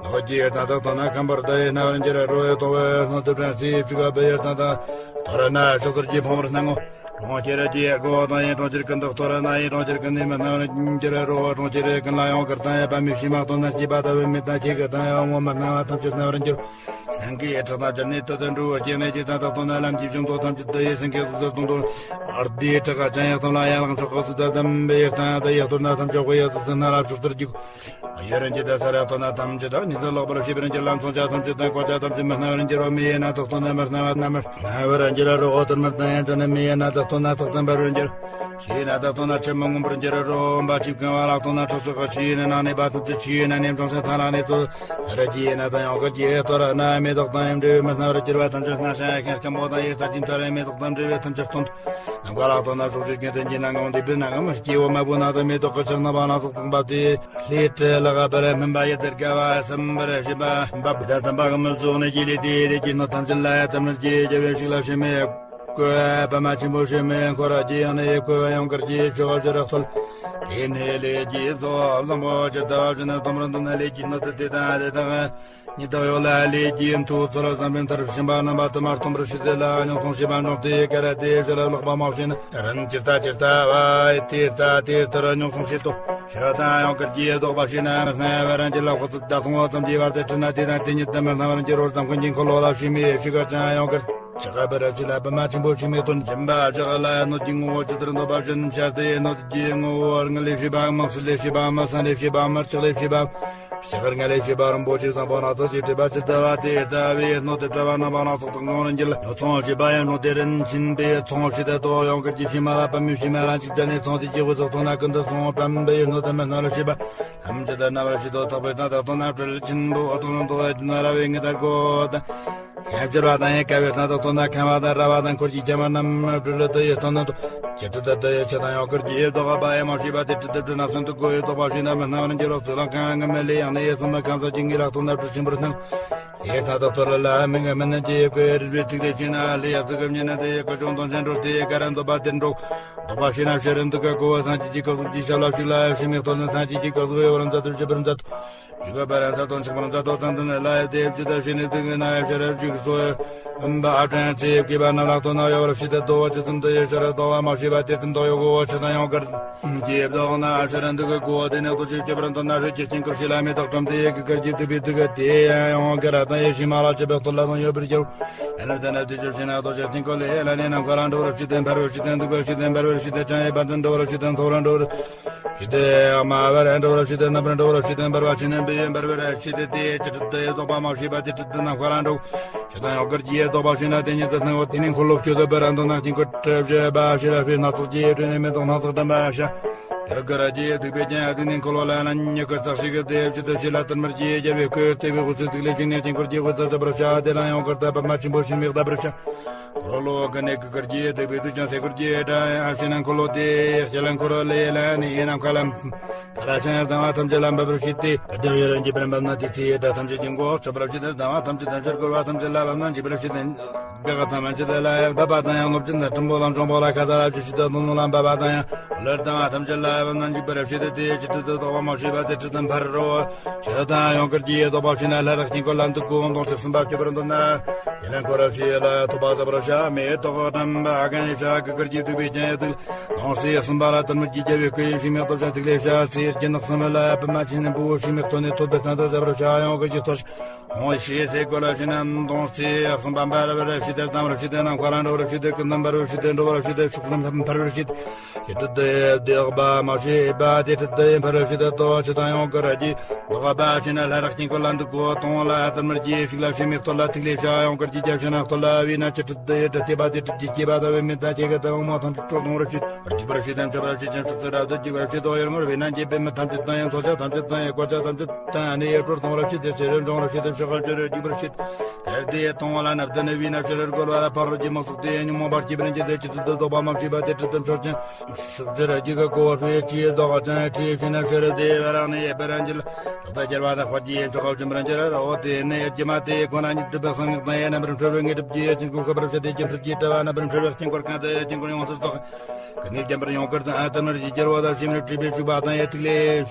ལོ་རྒྱུས་ཡི་ཐང་དག་དང་ན་ཁམས་པར་དུ་ཡི་སྣང་བར་འགྱུར་རོ། ཡི་ཐོག་བའི་སྣོད་དུ་བྲན་སྲིད་ཅི་ག་བི་ཡི་ཐང་དང་། ཐོ་ར་ན་ཕྱོགས་དུར་གྱི་ཕོང་བར་སྣང་ངོ་། གྲོང་ཁྱེར་གྱི་སྒོ་དང་ཡི་གྲོང་ཁྱེར་ཀུན་ཏུ་ཐོ་ར་ན་ཡི་གྲོང་ཁྱེར་ཀུན་ནི་མི་སྣང་བར་འགྱུར་རོ། གྲོང་ཁྱེར་ཀུན་ལ་ཡང་གར་དང་ཡི་པ་མི་ཤི་མ་སྟོན་ན་སྐྱིད་པ་ལྟ་བུ་མི་དང་ཁྱེད་ཀྱི་དང་ཡང་ངོ་མི་སྣང་བ་ཐམས་ཅད་སྣང་བར་འགྱུར། སེང་གེའི་ཁྲག་དང་སྦྱར་ནས་དུ་ལྡན་འགྲོ་བར་སྐྱེ་གནས་ཀྱི་ཐང་དག་ཏུ་ན་ལམ་གྱི་བྱུང་དོ་ཐམས་ཅད་དུ་ཡི་སེང་གེ་སོ་སོར་གཏོང་དོ། ཨར་དེའི་ཁྲག་ག་ཅན་ཡག་དང་ལ་ཡ་ལང་ཕྱོགས་ཀ་སུ་དར་དམ་པའི་ཡི་ཐང་དུ་ཡག་ཏུ་ན་ཐམས་ཅད་དཔེ་ཡག་ཏུ་ན་ལ་ཕྱོགས་ལྟར་རྒྱུག་ཡོད་རན་གྱི་ད་ས་ར་ཐོ་ན་ཐམས་ཅད་དག་ཉིད་དུ་ལོག་པར་ཤེས་པར་འགྱུར་ལམ་སོང་ཆ་ཐམས་ཅད་དང་བཀོད་ཆ་ཐམས་ཅད་མི་སྣང་བར་འགྱུར་རོ། མི་ཡི་ན་དག་ཏུ་ན་མི་སྣང་བ་ན་མི་སྣང་བར་འགྱུར་རོ། ཨོ་ཐུར་མི་སྣང་ཡང་དྲན་ནས་མི་ཡི་ན་དག་ཏུ་ན་དག་ཏུ་འབར་བར་འགྱུར། ཕྱི་ཡི་ན་དག་ཏུ་ན་ཆུ་མི་མངོན་པར་འགྱུར་རོ། འབའ་ཆིབས་གང་བ་ལག་ཏུ་ན་ཁྲག་ཆག་གི་ཕྱི་ཡི་ན་ནང་ནས་བ་ཐམས་ཅད་ཕྱི་ཡི་ན་ནས་འབྲོང་ཆེན་ཐང་ལ་ནས་ཚོ་ས་ར་གྱི་ཡི་ན་དང་ཡང་གར་གྱི་ཐོ་ར་ན་མེ་ཏོག་དང་ཡང་འབྲས་བུ་མི་སྣང་བར་འགྱུར་བ་ཐམས་ཅད་སྣང་ཤ་ཡ་ཁན་སྐམ་པོ་དང་ཡི་ས་ཀྱི་ཐོ་ར་མེ་ཏོག་དང་འབྲས་བུ་ཐམས་ཅད་སྟོན། ནམ་མཁའ་ལ་ལྟོས་ན་སྲོག་གཅོད་ཀྱི་དོན་གྱི་ནང་ངམ་འདི་པའི་ནང་ངམ་སྐྱེ་བོ་མ་བུ་ན་དང་མེ་ཏོག་གི་ཆར་སྣང་བ་སྣ་ཚོགས་དང་འབབ་སྟེ། ལྷའི་ཁྲི་ལ་ག་པར་སྨིན་པ་ཡི་དེར་དགའ་བ་སེམས་པར་བྱེད་པ་འབབ་པའི་ད་དམ་པ་གི་མི་ཚོགས་ནི་ཀྱི་ལས་དེའི་ལས་ཀྱི་སྣོད་ཐམས་ཅད་ལ་ཡ་ཐམས་ཅད་ཀྱི་རྒྱལ་བའི་ཞིག་ལ་ཕྱི་མའི་བཀོད་པ་པདྨ་ཆེན་པོ་ཕྱི་མའི་འཁོར་གྱི་ཡང་ནི་བཀོད་པ་ཡང་དཀར་གྱི་ཆོ་ག་ཅི་རིགས་ཐོལ། དེ་ནས་ལས་ཀྱི་ཚོགས་བཟང་པོ་ཇི་ལྟ་བ་བཞིན་དུ་སྟོང་པར་འདུག་ན་ལས་ཀྱི་སྣོད་དུ་དེ་དང་དེ་དང་། ཉི་ཟླ་ཡོད་ལ་ལས་ཀྱི་མཐུ་ཚོལ་བསམ་པའི་མཐར་ཕྱིན་པ་རྣམ་པ་དུ་མར་སྟོན་པར་ཤེས་ཏེ་ལ་མྱོང་སོང་ཞེས་པ་འབྱུང་སྟེ་ཀ་ར་དེ་ཞོར་ལ་ལག་པ་མ་བྱིན་རན་ཇི་ལྟ་ཇི་ལྟ་བ་དེ་ལྟ་དེ་ལྟར་མྱོང་སོང་ཞེས་དོ། ཆོས་དང་ཡང་དཀར་གྱི་ལྡོག་པ་ཤེས་ན་མི་སྣང་བར་འགྱུར་ལ་ཁོ་ཚོ་བདག་མཐོང་བ་ཙམ་གྱིས་བར་དུ་ཁྲིད་ན་དེ་དང་དེ་ཉིད་དུ་མི་སྣང་བར་འགྱུར་རོ། ཙམ་ཀུན་གྱི་འཁོར་ལོ་ལ་ཕྱི་མའི་ཕྱི་ཁ་ཅན་ཡང་དཀར་ཆགས་པར་ཅི་ལ་པདྨ་ཆེན་པོ་ཕྱི་མའི་དོན་སྦྱིན་པ་ཕྱི་ཁ་ལ་སྣོད་ཀྱི་ངོ་བོ་ཇི་ལྟར་འདོད་པ་བཞིན་ཤར་ཏེ་སྣོད་ཀྱི་ངོ་བོ་དངུལ་ལས་བྱས་པའམ་གསེར་ལས་བྱས་པའམ་ཟངས་ལས་བྱས་པའམ་ལྕགས་ལས་བྱས་པའམ། ཕྱི་ཁར་ང་ལས་བྱས་པ་རིན་པོ་ཆེ་བཟང་པོ་སྣ་ཚོགས་ཀྱིས་སྤྲས་པ་ཇི་ལྟ་བ་དེ་ལྟ་བུའི་སྣོད་དུ་བཀྲ་བ་རྣམ་པ་སྣ་ཚོགས་དང་ངོ་རུ་འགྱུར་ལ་ཉོ་ཚོང་བྱེད་པ་ཡང་རུང་དེ་རིན་ཆེན་པོའི་ཚོང་བྱེད་དེ་དོ། ཡང་དཀར་གྱི་ཕྱེ་མ་ལ་པདྨའི་ཕྱེ་མ་རང་གཅིག་ཅར་ནས་ཚོང་དེ་སྐྱེ་བོའི་ཚོགས་ཐོག་ན་ཀུན་ཏུ་སོང་པདྨའི་སྣོད་དུ་མི་སྣང་བར་བྱེད་པ་ཐམས་ཅད་དུ་སྣང་བར་བྱེད་དོ། ཐག་པའི་སྟེང་དུ་ལྟོས་ན་སྦྲུལ་ཆེན་པོ་ལྟོ་ན་ལྟོ་བའི་ན་ར་བའི་ངད་ལྟར་གོ་དང་། ཁ་བྱེར་བ་དང་ཡལ་ག་བའི་སྟེང་དུ་ལྟོས་ན་ཁམས་པ་དང་ར་བ་དང་འཁོར་གྱི་ཁྱམས་རྣམས་སྦྲུལ་ལ་ལྟོས་ཡི་སྟོན་ན་ལྟོས། ཇི་ལྟར་ལྟ་ཡི་ཆུ་དང་ཡང་དཀར་གྱི་ལྡོག་པ་ཡང་མ་ཤེས་པ་དེ་ཇི་ལྟར་སྦྲུལ་རྣམས་སུན་དུ་གོ་ཡི་ལྡོག་པ་ཤེས་ན་མི་སྣང་བར་འགྱུར་རོ། གཙུག་ལག་ཁང་ངམ་མེ་ལེ་ཡང་ནི་ཡི་སུམ་པ་ཁམས་སངས་ཀྱི་ངེས་ལ་ལྟོས་ན་སྦྲུལ་ཆེན་པོར་སྣང་། དེའི་མཐའ་དག་ཐོ་རེ་ལ་མི་འགའ་མི་སྣང་གྱི་གོས་རིལ་བུའི་ཐིག་ལེ་ཆེ་ན་ལེ་ཡ་ཙི་གམ་ཉེ་ན་དེ་ཡི་གོས་ཅུང་དོན་ཆེན་འགྲོ་དེ་ཡི་ཀ་ར་འདོད་པ་དེར་འགྲོ། ལྡོག་པ་ཤེས་ན་ཤེས་རན་འདུག་ག་གོ་བ་སངས་རྒྱས་ཀྱི་སྐུ་གཟུགས་ཀྱི་ཞབས་ལ་ཕྱི་མིག་ལྟོས་ན་སངས་རྒྱས་ཀྱི་གོས་གཟུགས་ཡོད་པར་མཛད་དུ་བཞུགས་པར་མཛད། ཇི་ག་པར་མཛད་དོ་འཆིང་བར་མཛད་དོ་ཙམ་དུ་ནི་ལ་ཡབ་དེ་ཡབ་ཅི་ལྟར་ཤེས་ནས་དུས་ཀྱི་ན་ཡབ་ཤ་རབ་ཅིག་སོ་ཡབ་འབའ་ཨ་ཕྲན་ཚེ་ཡབ་ཀྱི་བར་ན་ལག་ཏུ་ན་ཡོད་པར་ཤེས་ཏེ་ལྟོ་བ་ཅི་ཙམ་དུ་ཡབ་ཤ་རབ་ལྟོ་བ་མ་ཤེས་པ་དེ་ཙམ་དུ་ཡོད་གོ་བ་ཆུ་དང་ཡང་དཀར་གྱི་ལྡོག་ན་ཤ་རབ་འདུག་གི་གོ་བ་དེ་ནས་ལྟོ་ཆུ་སྐྱེ་བར་འདོད་ན་ཧྲི་ཀྱི་དཀྱིལ་འཁོར་ཤེས་ལ་མེ་ཏོག་བཀྲམ་དེ་ཡབ་ཀྱི་དཀར་གྱི་ཐུག་པའི་དུག་གི་དེ་ཡང་དཀར་དང་ཡབ་ཤི་མ་ལ་ཆུ་བེག་ཏོ་ལ་དང་ཡོད་པར་རྒྱབ། ཨ་ནུ་དེ་ན་དུས་ཆུ་ཤེས་ན་ལྟོ་ཆུ་དཀྱིལ་འཁོར་ལས་ལ་ནས་ནམ་མཁའ་ལ་འགྲོ་བར་ཤེས་ཏེ་འཕར་བར་ཤེས་ཏེ་འདུག་པར་ཤེས་ཏེ་འབར་བར་ཤེས་ཏེ་བྱང་ཡི་བར་དུ་འགྲོ་བར་ཤེས་ཏེ་མཐོ་རུ་འགྲོ་བར། ཞི་བདེ་དམའ་བར་འགྲོ་བར་ཞི་བདེ་རྣམ་པར་འགྲོ་བར་ཞི་བདེ་འབར་བ་ཞི་བདེ་འབེབས་འབར་བར་ཞི་བདེ་སྟེ་ཅི་ཏྲི་ཏི་ལྡོག་པ་མ་ཞི་བ་ཏི་ཏྲི་ཏི་ནམ་མཁའ་ལ་འགྲོ། ཞི་བདེ་ཡང་དཀར་གྱི་ལྡོག་པ་ཞི་ན་དེ་ཉིད་དུ་སྣང་བ་དེ་ནི་འཁོར་ལོ་བཅུ་དུ་བར་འདོད་ན་དཀྱིལ་འཁོར་གྲུ་བཞི་པ་ཞི་བ་སྤོས་སྣ་ཚོགས་ཀྱི་སྤྲོས་ནས་མེ་ཏོག་སྣ་ཚོགས་ལྡན་པ་ཤ། དེ་དཀར་གྱི་ཐུག་པའི་རྒྱན་དེ་ནི་འཁོར་ལོ་ལ་ན་ཉི་དཀར་ཙག་ཞིག་གི་དེ་བཅུ་དུ་ཞི་ལ་དར་དམར་གྱི་རྒྱལ་བའི་སྐུ་ལྟེ་བའི་དབུས་སུ་ཐིག་ལེ་བཅུ་གཉིས་དཀྱིལ་འཁོར་གྱི་དབུས་སུ་བཞག་པར་བྱ། དེ་ལ་ཡང་དཀར་དང་པདྨ་ཆེན་པོ་ཞི་མིག་ལྟ་བུར་བྱ། འཁོར་ལོ་ཀུན་ནས་ཀུན་དཀར་གྱི་ཐུག་པའི་དུས་ཀྱང་སེ་དཀར་གྱི་སྒྲ་ཡང་ཞེ་ན་འཁོར་ལོ་དེ་ཡི་ལྕེ་ལ་འཁོར་ལོ་ལས་ལ་ནི་ཡི་ནམ་མཁའ་ལ་འཕར་ལ་ཆང་ཡང་ལྡང་བ་ཐམས་ཅད་ལ་འབབ་པར་བྱེད་དེ། དེ་ལྟར་ཡུན་རིང་གི་བར་འབབ་ན་དེ་ཚེ་ཡི་སྒྲ་ཐམས་ཅད་ཀྱི་མགོ་ཆོད་པར་བྱེད་དེ། ལྡང་བ་ཐམས་ཅད་དང་ཕྱིར་འཁོར་བ་ཐམས་ཅད་ལ་འབབ་ན་འཇིག་པར་བྱེད་དེ། འགག་ཐམས་ཅད་ལ་འབབ་པ་དང་ཡང་ནོར་སྦྱིན་དང་ཁྲིམས་པོ་ལ་འབྱུང་པོ་ལ་ཁ་ས་ལ་བཅུ་ཞིག་ཏུ་ལྡོང་ལྡོང་ལ་འབབ་པ་དང་ཡང་ལར་ལྡང་བ་ཐམས་ཅད་ལ་འབབ་ན་འཇིག་པར་བྱེད་དེ། དེ་ཕྱིར་དུ་དུ་ལྡོག་པ་མ་ཞུས་པ་དེ་ཕྱིར་དུ་འཕར་རོ། ཆོས་དང་ཡང་དཀར་གྱི་ལྡོག་པ་ཞུས་ན་ལྷ་རིགས་དཀྱིལ་འཁོར་ལ་འདུག་གོ་ལྡོང་ཕྱིར་གསུམ་པ་སྤྱོད་པར་འདོད་ན། ཡེ་ལན་འཁོར་རབ་ཤེས་ལ་ཐོབ་པ་ཟབ་པར་བྱ། མེ་ཏོག་དམ་པ་གང་ཡིན་བྱ་ཀུན་དཀར་གྱི་ཐུག་པའི་རྒྱན་ཡོད་དུ། ལྡོང་སྲིད་གསུམ་པ་ལ་དར་དམར་གྱི་རྒྱལ་བའི་སྐུ་ཡིས་ཞི་མིག་ལྟོ་ཆ་ཐིག་ལེ་བྱ། སྲིད་རྒྱན་ནག་གསུམ་ལ་པདྨ་ཆེན་པོ་ཞི་མིག་ཐོན་ནས་ཐོད་པའི་སྟེང་དུ་ཟབ་པར་བྱ། ཡང་དཀར་གྱི་ཐོད། ཧོང་ཤེས་སེ་གོ་ལ་ཤེ་ན་མདོང་སེ་གསུམ་པ་འབར་བར་བྱེད་དེ། གཏམ་བར་བྱེད་དེ། ནམ་མཁའ་ལ་འགྲོ་བར་བྱེད་དེ། ཀུན་ཏུ་འབར་བར་བྱེད་དེ། འགྲོ་བར་བྱེད་དེ། ཕྱོགས་རྣམས་འཕར་བར་བྱེད་དེ། ཞི་ཁྲི་དེ་བདེ་བ་མ་ཤེས་པ་དེ་ཁྲི་དེ་འཕར་བར་བྱེད་དེ། ལྟོ་ཆུ་དང་ཡང་ཀར་གྱི་ལྡོག་པ་ཕྱིན་ན། ལྷ་རག་སྐྱིན་ཁོ་ལ་འདུག་གོ་གཏོང་ལ་དར་མར་གྱི་ཕྱུགས་ལ་ཕྱི་མིག་གཏོར་ལ་ཐིག་ལེ་བྱ་ཡང་ཀར་གྱི་རྒྱབ་ཕྱི་ན་གཏོར་ལ་བི་ན་ཅི་ཁྲི་དེ་དྲི་ཐེ་བ་དེ་ཁྲི་གྱི་སྐྱེ་བ་དང་བའི་མི་དང་སྐྱེ་རྒ་དང་འོ་མ་ཐམས་ཅད་སྲོག་གཏོང་བར་བྱེད། རྒྱུག་པར་བྱེད་དང་འཆི་བར་བྱེད་ཅིང་སྲོག་རྩི་རབ་ཏུ་རྒྱུག་པར་བྱེད་དོ། ཡར་ངོར་བས་ན་འགྱེད་པའི་མི་ཐམས་ཅད་དང་ཡང་མཚོ་ཆ་ཐམས་ཅད་དང་ཡང་སྐོར་ཆ་ཐམས་ཅད་དང་ཡང་ནི་ཡར་སྤྲོ་གཏོང་བར་བྱེད་དེ། ཚེ་རིང་འབྱུང་བར་བྱེད་དེ། ཕྱོགས་བཅུར་རྒྱུག་པར་བྱེད། དེར་དེ་གཏོང་བ་ལ་ནབ་ཏུ་ནི་བི་ན་ཕྱི་རུ་བཀོལ་བ་ལ་ཕ་རོལ་གྱི་མི་ཚོགས་དེ་ཉོན་མོངས་པར་སྐྱེས་པར་འགྱུར་ཏེ། ཅི་ཏུ་ཏུ་ལྡོག་པ་མ་བྱས་པ་དེ་ཁྲི་ཏུ་འཕྲོག་ཅིང་། ཕྱོགས་བཅུར་རྒྱུག་གི་གོ་བ་ཕུའི་ཆུའི་ལྡོག་ཅིང་། ཆུའི་ཕྱི་ན་ཕྱི་རུ་དེ་བ་རང་ནི་ཡེ་པ་རང་གྱི་ལ་ཕྱོགས་པ་རྒྱལ་བ་དང་དཔལ་གྱི་ཡེ་མཆོག་ག་བྱུང་བར་འགྱུར་རོ། དེ་ནི་ཡེ་རྒྱུ་མ་དེ་ཁོ་ན་ཉིད་གྲུབ་པའི་གསང་སྔགས་དང་ཡེ་རྣམ་པར་འཕྲུལ་བའི་དངོས་གྲུབ་ཀྱི་ཡེ་ཅན་གོ་སྐབས་པར་བྱ་སྟེ། རྒྱུ་མཐུན་གྱི་ལྟ་བ་རྣམ་པར་འཕྲུལ་བའི་དཀྱིལ་འཁོར་གང་དུ་ཡེ་དཀྱིལ་འཁོར་ཡོངས་སུ་རྫོགས། ཀུན་ནས་བརྒྱན་པར་ཡང་དཀར་དང་ཨ་ཏི་མར་གྱི་རྒྱལ་བ་དང་ཤེས་རབ་སྤྲུལ་པའི་ཕྱུག་པ་དང་ཡེ་ཐིག་ལེ་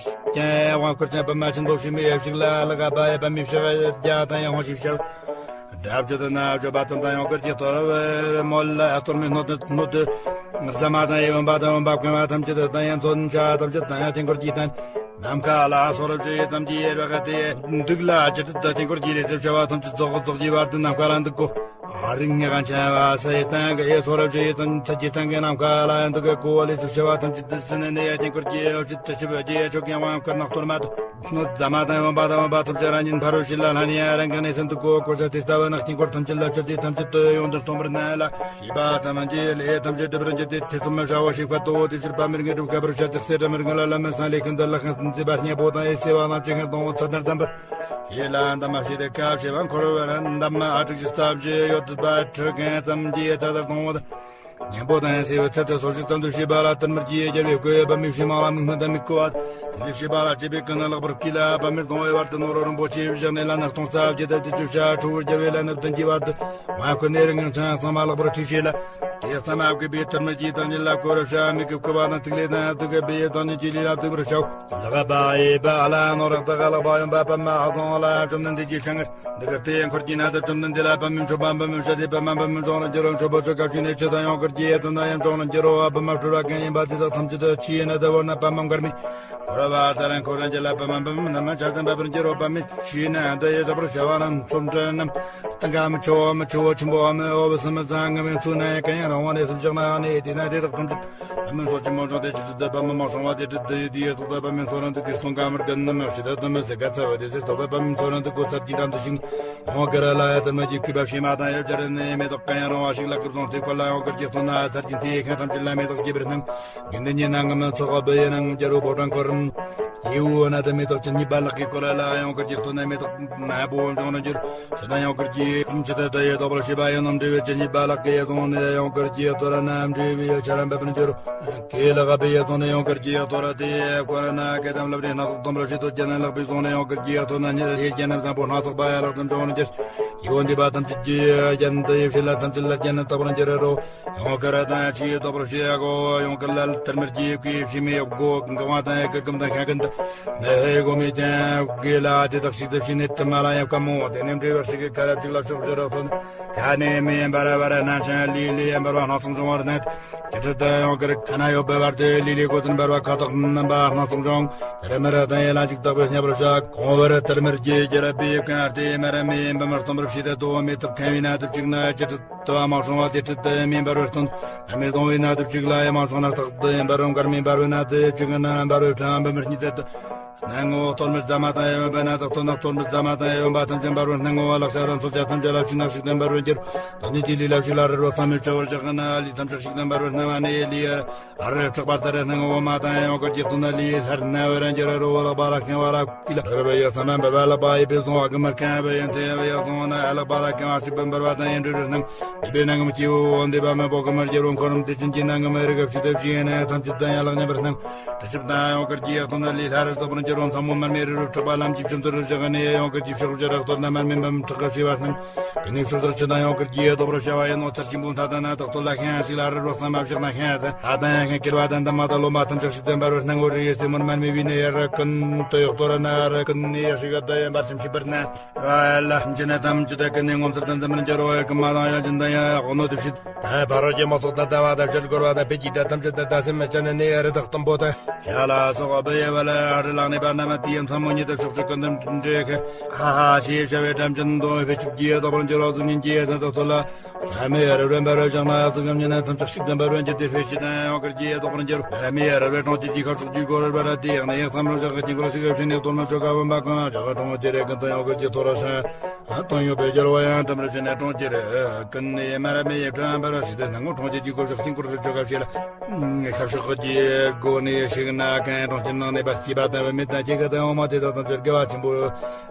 ཀྱང་དབང་བསྐུར་ཅིང་པདྨ་ཆེན་པོ་ཕྱི་མའི་ཡབ་ཞིག་ལ་ལ་ག་པ་ཡེ་པདྨའི་ཕྱག་རྒྱ་དང་ཡང་དབང་ཕྱུག་ཕྱག་དྲག་ཅུ་དང་ན་བཅོ་བ་དང་དང་ཡང་དཀར་གྱི་གཏོར་མོ་ལ་གཏོར་མའི་སྣོད་དུ་སྣོད་དུ་ཟ་མ་དང་ཡེ་འོན་པ་དང་འོན་པ་ཀུན་པ་ཐམས་ཅད་དང་ཡང་མཚོན་ཆ་ཐམས་ཅད་དང་ཡང་དཀྱིལ་འཁོར་གྱི་སྟེང་ནམ་མཁའ་ལ་སོགས་རབ་ཅི་ཡི་ཙམ་གྱི་ཡེ་ར་ག་དེ་འདུག་ལ་ཅི་ཏི་ཏི་དཀྱིལ་འཁོར་གྱི་ལས་ཚུལ་བྱ་བ་ཐམས་ཅད་རྫོགས་རྫོགས་ཀྱི་བར་དུ་ནམ་མཁའ་ལ་འདུག་གོ། ཨ་རིང་ངེ་གང་ཆེ་བ་སའི་སྟེང་གི་ཡེ་སོགས་རབ་ཅི་ཡི་ཙམ་ཚད་ཀྱི་སྟེང་གི་ནམ་མཁའ་ལ་འདུག་གི་གོ་བ་ལས་ཚུལ་བྱ་བ་ཐམས་ཅད་དུ་སྲིད་ནས་ནི་ཡ་དཀྱིལ་འཁོར་གྱི་ཡེ་ཅི་ཏི་ཤི་བ་གྱི་ཡེ་ཆོག་གི་དབང་བསྐུར་ནག་གཏོར་མ་དང་། ཟ་མ་དང་འོན་པ་དང་འོན་པ་ཐམས་ཅད་རང་ཉིད་ཕ་རོལ་ཕྱིན་ལ་ལྷན་ཡང་རང་གི་གནས་སུ་འདུག་གོ། གོ་ཆ་དེ་ལྟ་བུ་ནག་དཀྱིལ་འཁོར་ཐམས་ཅད་ལ་ཆ་དེ་ཐམས་ཅད་དུ་ཡོངས་འདུར་གཏོང་བར་གནང་ལ། ཤེས་པ་ཐམས་ཅད་ལས་ཐམས་ཅད་སྒྲུབ་པར་འགྱུར་ཏེ། ཐེ་ཚོམ་མི་བྱའོ། ཞིག་པ་ཏོ་དེ་ཕྱིར་པ་མི་རྒན་སྒྲུབ་ཁ་པར་ཤ་དེ་སེ་ར་མི་རྒན་ལ་ལ་མི་སང་ལས་ཀུན་ཏུ་ལ་ཁན་མཛེས་པ་སྙན་པོ་དང་ཡེ་སེ་བ་ལམ་ཅིག་ཁན་གཏོང་བ་ཚ་དར་དམ་པར་ཤེས་ལ་འདམ་མ་ཤེས་ཏེ་སྐབས་ཤེས་པ་འཁོར་བར་འདམ་མ་ཨ་དྲུག་ཅུ་རྩ་བཞི་ཡོད་པ་ཁྲི་གན་ཙམ་གྱི་ཚ་དར་གཏོང་བ་དང་། སྙན་པོ་དང་ཡང་སེ་བའི་ཚད་དུ་སོ་ཞིག་ཙམ་དུ་ཤེས་པ་ལ་དར་མར་གྱིས་རྒྱལ་བའི་བཀོད་པ་མི་ཤེས་མ་ལ་མིག་སྨན་དང་མིག་གོ་བ། དེ་ལས་ཤེས་པ་ལ་བྱེད་པའི་ཀུན་ནས་ལག་པར་བཀལ་ལ་པ་མིར་གཏོང་བའི་བར་དུ་ནོར་རིན་པོ་ཆེའི་བཞག་ནས་ལ་ནར་གཏོང་རྩ་བརྒྱད་དང་དེ་བཅུ་ཤ་ཁྲོ་བོར་རྒྱལ་བའི་ལ་ནུབ་དང་གྱི་བར་དུ་མ་བཀོད་ནས་རིང་ངང་ཆང་གཙང་མ་ལག་པར་ཁྲིད་བྱེད་ལ། དེ་གཙང་མ་བཀོད་པའི་དར་མར་གྱིས་བཏང་ཉིད་ལ་བཀོད་རབ་ཤ་མིག་གི་བཀོད་པ་དང་ཐིག་ལེ་དང་དུག་གི་བེ་ཡི་བཏང་ཉིད་ཀྱི་ལུས་ལ་བཏུག་པར་བྱའོ། ལག་པ་ཡི་པ་ལ་ནོར་རག་ཏག་ལག་པ་ཡོན་པ་པ་མ་ཨ་ཚོང་ལ་བཅོམ་ལྡན་འདས་ཀྱི་ཆང་ངར། འདི་གར་དེ་ཡང་འཁོར་གྱི་ན་དུ་བཅོམ་ལྡན་འདས་ལ་པ་མིན་མཆོད་པ་པ་མིན་བཤད་དེ་པ་མ་པ་མིན་ཚོང་ལ་འགྱུར་རོ། མཆོད་པ་ཚོ་སྐབས་ཤིག་ནས་ཆེ་དང་ཡང་འཁོར་གྱི་ཡེ་དང་ན་ཡང་ཚོང་ལ་འགྱུར་རོ། པ་མ་སྤྲུལ་བ་གང་ཡིན་པ་དེ་དག་ཐམས་ཅད་དུ་ཆི་ཡིན་ན་དུ་བར་ན་པ་མ་མགར་མི་འཁོར་བ་ལྟར་འཁོར་རང་རྒྱལ་ལ་པ་མ་པ་མིན་ན་མ་ཆ་དང་པ་པར་འགྱུར་རོ། པ་མི་ཆི་ཡིན་ན་འདི་ཡི་རག་པར་བྱ་བ་རྣམས་ཚོམ་བྲལ་རྣམས་སྟེང་ག་མི་ཆོ་བ་མི་ཆོ་བ་ཆེན་པོ་བ་མི་འོ་བ་སུ་མི་ཚང་ངམ་ཡང་ཚུ་ན་ཡང་གང་ཡང་རང་དབང་ནས་སུ་བཞག་ན་ཡང་ནས་དེ་ན་དེ་དག་ཐམས་ཅད། པ་མིན་ཚོགས་ཀྱི་མང་ཆུང་དེ་ཅི་ཙི་དུ་པ་མ་མང་སོང་བ་དེ་ཅི་དུ་ཡོད་དེ་ཡོད་ཚོགས་དུ་པ་མིན་ཚོ་རང་དུ་གི་སྟོང་ག་མར་གན་ནམ་ཡང་ཕྱི་དུ་དུ་མི་ཟེར་ག་ཚ་བ་དེ་ཟེར་ཚོགས་དུ་པ་མིན་ཚོ་རང་དུ་གོ་ཚར་གྱི་འགྲམ་དུ་ཞིང་ཡོང་ག་ར་ལ་ཡ་དུ་མ་གྱི་གུས་པ་ཕྱི་མ་དང་ཡོད་ཅར་ནས་མེ་ཏོག་ག་ཡང་རང་བ་ཞིག་ལ་ཀུབ་སོང་དེ་ཁོ་ལ་ཡོང་གར་གྱི་ཐོག་ན་ཚར་གྱི་དེ་ཁ་ཐམས་ཅད་ལ་མེ་ཏོག་སྐྱེ་བར་སྣང་། དགེ་འདུན་གྱི་ནང་གི་མི་ཚོགས་པ་བུ་ཡི་ནང་རྒྱལ་བུ་བོ་དྲང་འཁོར་རམ། སྐྱེ་བོ་ན་དུ་མེ་ཏོག་ཅན་གཉིས་པ་ལག་གི་སྐོར་ལ་ཡོང་གར་གྱི་ཐོག་ན་མེ་ཏོག་མ་བོ་འབྱུང་ན་འགྱུར། ཆུ་དང་ཡང་གར་གྱི་ཁམས་ཆུ་དང་དུ་ཡི་དོག་པར་ཤེས་པ་ཡང་ནམ་འབྲས་བུའི་ཆུ་གཉིས་པ་ལག་གི་ཡི་དོང་ནས་ཡང་གར་གྱི་ཐོ་ར་ནམ་འབྲས་བུའི་ཆ་རམ་པ་པར་འགྱུར། གི་ལག་པའི་ཡི་དོང་ནས་ཡང་གར་གྱི་ཐོ་ར་དེ་ཀོ་ར་ན་སྐད་དམ་ལབ་རེ་སྣ་ཚོགས་དམ་ར་ཤི་དོ་རྒྱ་ན་ལག་པའི་ཟོང་ནས་ཡང་གར་གྱི་ཐོ་ན་ཉེར་ལྷའི་རྒྱ་ནམ་བཟང་པོ་སྣ་ཚོགས་པ་ཡ་ལག་དམ་འབྱུང་བར་འགྱུར། སྐྱེ་བོ་འདུས་པ་ཐམས་ཅད་ཀྱི་རྒྱན་དུ་ཡི་ཕྱི་ལ་ཐམས་ཅད་ལ་རྒྱན་ནི་དག་པར་འགྱུར་རོ། ཡང་ཀ་ར་དང་ཡང་ཆི་ཡི་དོག་པར་ཤེས་ཡ་གོ། ཡང་ཀ་ལ་དར་མར་གྱི་ཀུའི་ཕྱི་མི་ཡོ་གོ་གང་བ་དང་ཡང་ཀིར་ཀམ་དང་ཤ་ཀན་དུ་མེ་ཧེ་གོ་མི་ཅན་གི་ལ་དེ་དག་ཞིག་ཏུ་ཕྱི་ནས་དྲི་མ་ལ་ཡང་ཀ་མོ་དེ་ནས་འབྲས་བར་ཞིག་གི་ཀ་ར་ཅིག་ལ་ཕྱོགས་བཅུ་རག་ཐོན་ཁ་ནས་མི་ཡན་པར་བར་སྣང་ཞིང་ལི་ལི་ཡན་པར་བ་སྣང་སྟོང་བྱུང་བར་གནས། ཅི་ཁྲི་དུ་ཡང་ཀིར་ཁ་ན་ཡོད་པའི་བར་དུ་ལི་ལི་གོ་དུན་པར་བ་ཁ་དོག་རྣམ་པ་སྣང་སྟོང་བྱུང་། དེ་ར་མི་ར་དང་ཡན་ལ་ཅིག་བདག་པའི་སྙན་པར་བྱ་གོང་བར་དར་མར་གྱི་རྒྱལ་རབས་པའི་ཀན་ཨར་ཏེ་མ་ར་མི་ཡན་པ་མར་སྟོན་པར་བྱེད་དེ་དོ་མེ་ཐབ་ཁན་བའི་ན་ཐབ་ཅིག་ན་ཅི་ཁྲི། དུ་བ་མ་སོང་བ་དེ་ཁྲི་དུ་མེ་འབར་བའི་སྟོན། ཨ་མེ་གཏོང་བའི་ན་དུ་གཅིག་ལ་ཡ་མ་སོང་ན་རྟག་ཏུ་ཡ་འབར་བའི་མགར་མེ་འབར་བའི་ན་དུ་གཅིག་ན་འབར་བའི་ཕྲང་འབར་མི་གཉིས་ཏེ་དུ། སྣང་ངོ་གཏོར་མི་རྫ་མ་དང་ཡ་འོན་པའི་ན་དུ་གཏོར་ན་གཏོར་མི་རྫ་མ་དང་ཡ་འོན་པ་ཐམས་ཅད་འབར་བའི་སྣང་ངོ་བ་ལག་ཤ་རང་ཚོགས་ཆ་ཐམས་ཅད་ལ་ཕྱི་ནག་ཞིག་ཏུ་འབར་བའི་འགྱུར། ད་ནི་དེ་ལི་ལ་ཕྱི་ལ་རི་རོ་ས་མེ་ཆོ་བར་བཞག་ན་ལི་ཐམས་ཅད་ཞིག་ཏུ་འབར་བའི་སྣང་བ་ནི་ཡ་ལི་ཡ། ཨ་རེ་ཕྲག་པ་ལྟར་སྣང་ངོ་བ་མ་དང་ཡང་ཀར་གྱི་སྟོན་ན་ལི་ལྷར་སྣང་བའི་རང་རྒྱལ་རོ་བ་ལག་པ་ལ་ཁེངས་བ་ལ། ཀི་ལ་ར་བ་ཡ་ས་ན་འབར་བ་ལག་པ་ཡི་པེ་སོང་བ་ཀི་མར་ཁེངས་བ་ཡན་ཐེ་བ་ཡ་སོང་ན་ཨ་ལག་པ་ལ་ཁེངས་བ་ཞིག་པ་འབར་བ་དང་ཡན་འབྲུ་རུ་སྣང་། འདི་པའི་ནང་གི་སྐྱེ་བོ་འདི་པ་མེ་པོ་ཀི་མར་རྒྱལ་རོ་འཁོར་རམ་དེ་ཅན་གྱི་ནང་གི་མ་རི་གབ་ཞི་དེ་བཞི་ཡན་ན་ཐམས་ཅད་དང་ཡང་ལག་ཉམས་པར་སྣང་། དྲི་ཞིབ་དང་ཡང་ཀར་གྱི་ཡ་སྟོན་ན་ལི་ལྷ་ར་སོགས་པར་རྒྱལ་རོ་མཚན་མོ་མར་མེ་རི་རུ་ཕྲག་པ་ལམ་གྱི་ཁྱིམ་ཚུལ་རུ་བཞག་ནས་ཡང་ཀར་གྱི་ཕྱོགས་བཞི་རག་གཏོར་ན་མར་མེ་འབམ་ཕྲག་ག་ཞི་བར་སྣང་། ཀུན་ནས་ཕྱོགས་བཞིར་ཆུ་དང་ཡང་ཀར་གྱི་ཡ་དོག་པར་བྱ་བ་ཡིན་ནོ་ཚར་ཆེན་པོ་མཐའ་དང་ན་དག་ཏུ་ལ་ཤེས་ཤིག་ལ་རི་རོ་སྣང་མ་བཞག་ན་ཤེས་ད་ད་ཡང་ཤེས་ཀྱི་ར་དང་དམ་མ་དང་ལོ་མ་ཐམས་ཅད་ཞིག་ཏུ་འབར་བའི་སྣང་ངོ་རི་ཡི་སེ་མོར་མར་མེ་བི་ནི་ཡ་ར་ཀུན་ཏུ་ཡོག་ཏོ་ར་ན་ར་ཀུན་ནི་ཡ་ཤི་ག་ད་ཡ་འབར་ཆེན་ཞིག་པར་ན། ཨ་ལ་འཇི་ན་ཐམས་ཅད་ཀུན་ནས་ངོ་མཚར་དང་འཛམ་མར་འགྱུར་བ་ཀུན་མ་དང་ཡང་ཅན་དང་ཡང་འོ་ནོ་དུ་ཕྱིད་ད་ཕ་རོལ་གྱི་མོ་ཚོགས་དང་ལྟ་བ་དང་ཞལ་བསྐོར་བ་དང་ཕེད་ཀྱི་དགྲ་ཐམས་ཅད་དང་ད་སེམས་མ་ཅན་ནི་ཡ་རི་དྭགས་དུམ་བུ་དང་ ཞལ་ལ་སོགས་པའི་བ་ལ་རི་ལ་གནས་པ་རྣམས་དེའི་མཚན་མོ་ཉིད་དུ་ཕྱོགས་བཅུ་ཀུན་ཏུ་འདྲེས་ཁ། ཧ་ཧ་ཞེས་བྱ་བའི་སྒྲ་འབྱིན་དོ། ཕེ་ཆུབ་ཀྱི་རྟག་པར་འགྱུར་བ་གཟུགས་བརྙན་གྱི་ས་དང་ཚོ་ལ། ཚད་མེད་རི་རབ་འབར་བ་བཞག་ན་གཟུགས་ཀྱང་ཉིད་ནས་ཐམས་ཅད་གཅིག་ཏུ་འབར་བར་འགྱུར་ཏེ། ཕེ་ཆུ་དང་ཡང་དགར་གྱི་རྟག་པར་འགྱུར། རབ་མེད་རི་རབ་གྲོང་ཁྱེར་གྱི་ཁ་ཕྱོགས་ཀྱི་སྒོ་རུ་འབར་ཏེ། ཡང་ན་ཡང་མཚམས་རུ་བཞག་གི་དཀྱིལ་འཁོར་ཞིག་གི་ཕྱི་ནས་གཏོར་མ་ཆོ་ག་བུམ་པ་གང་བཞག་གྲོང་ཁྱེར་ཀུན་ཏུ་ཡང་དགར་གྱི་ཐོ་ར་ཤ། ཨ་སྟོང་ཡོད་པའི་རྒྱལ་བ་ཡང་དམ་ར་ཅན་ནས་གྲོང་ཁྱེར་ཀུན་ནས་མ་ར་མེ་ཡི་བྲང་འབར་བ་ཞིག་ཏུ་སྣང་ངོ་། གྲོང་ཁྱེར་གྱི་སྒོ་ཕྱོགས་དཀྱིལ་འཁོར་དུ་ཆོ་ག་བྱེད་ལ། ཤ་ཤོག་གི་སྒོ་ནས་ཞིག་ན་གང་གྲོང་ཁྱེར་ནང་ནས་པ་སྐྱེས་པ་དང་བུད་མེད་དང་སྐྱེ་རྒ་དང་འོ་མ་དེ་དག་ཐམས་ཅད་དགེ་བ་ཆེན་པོ་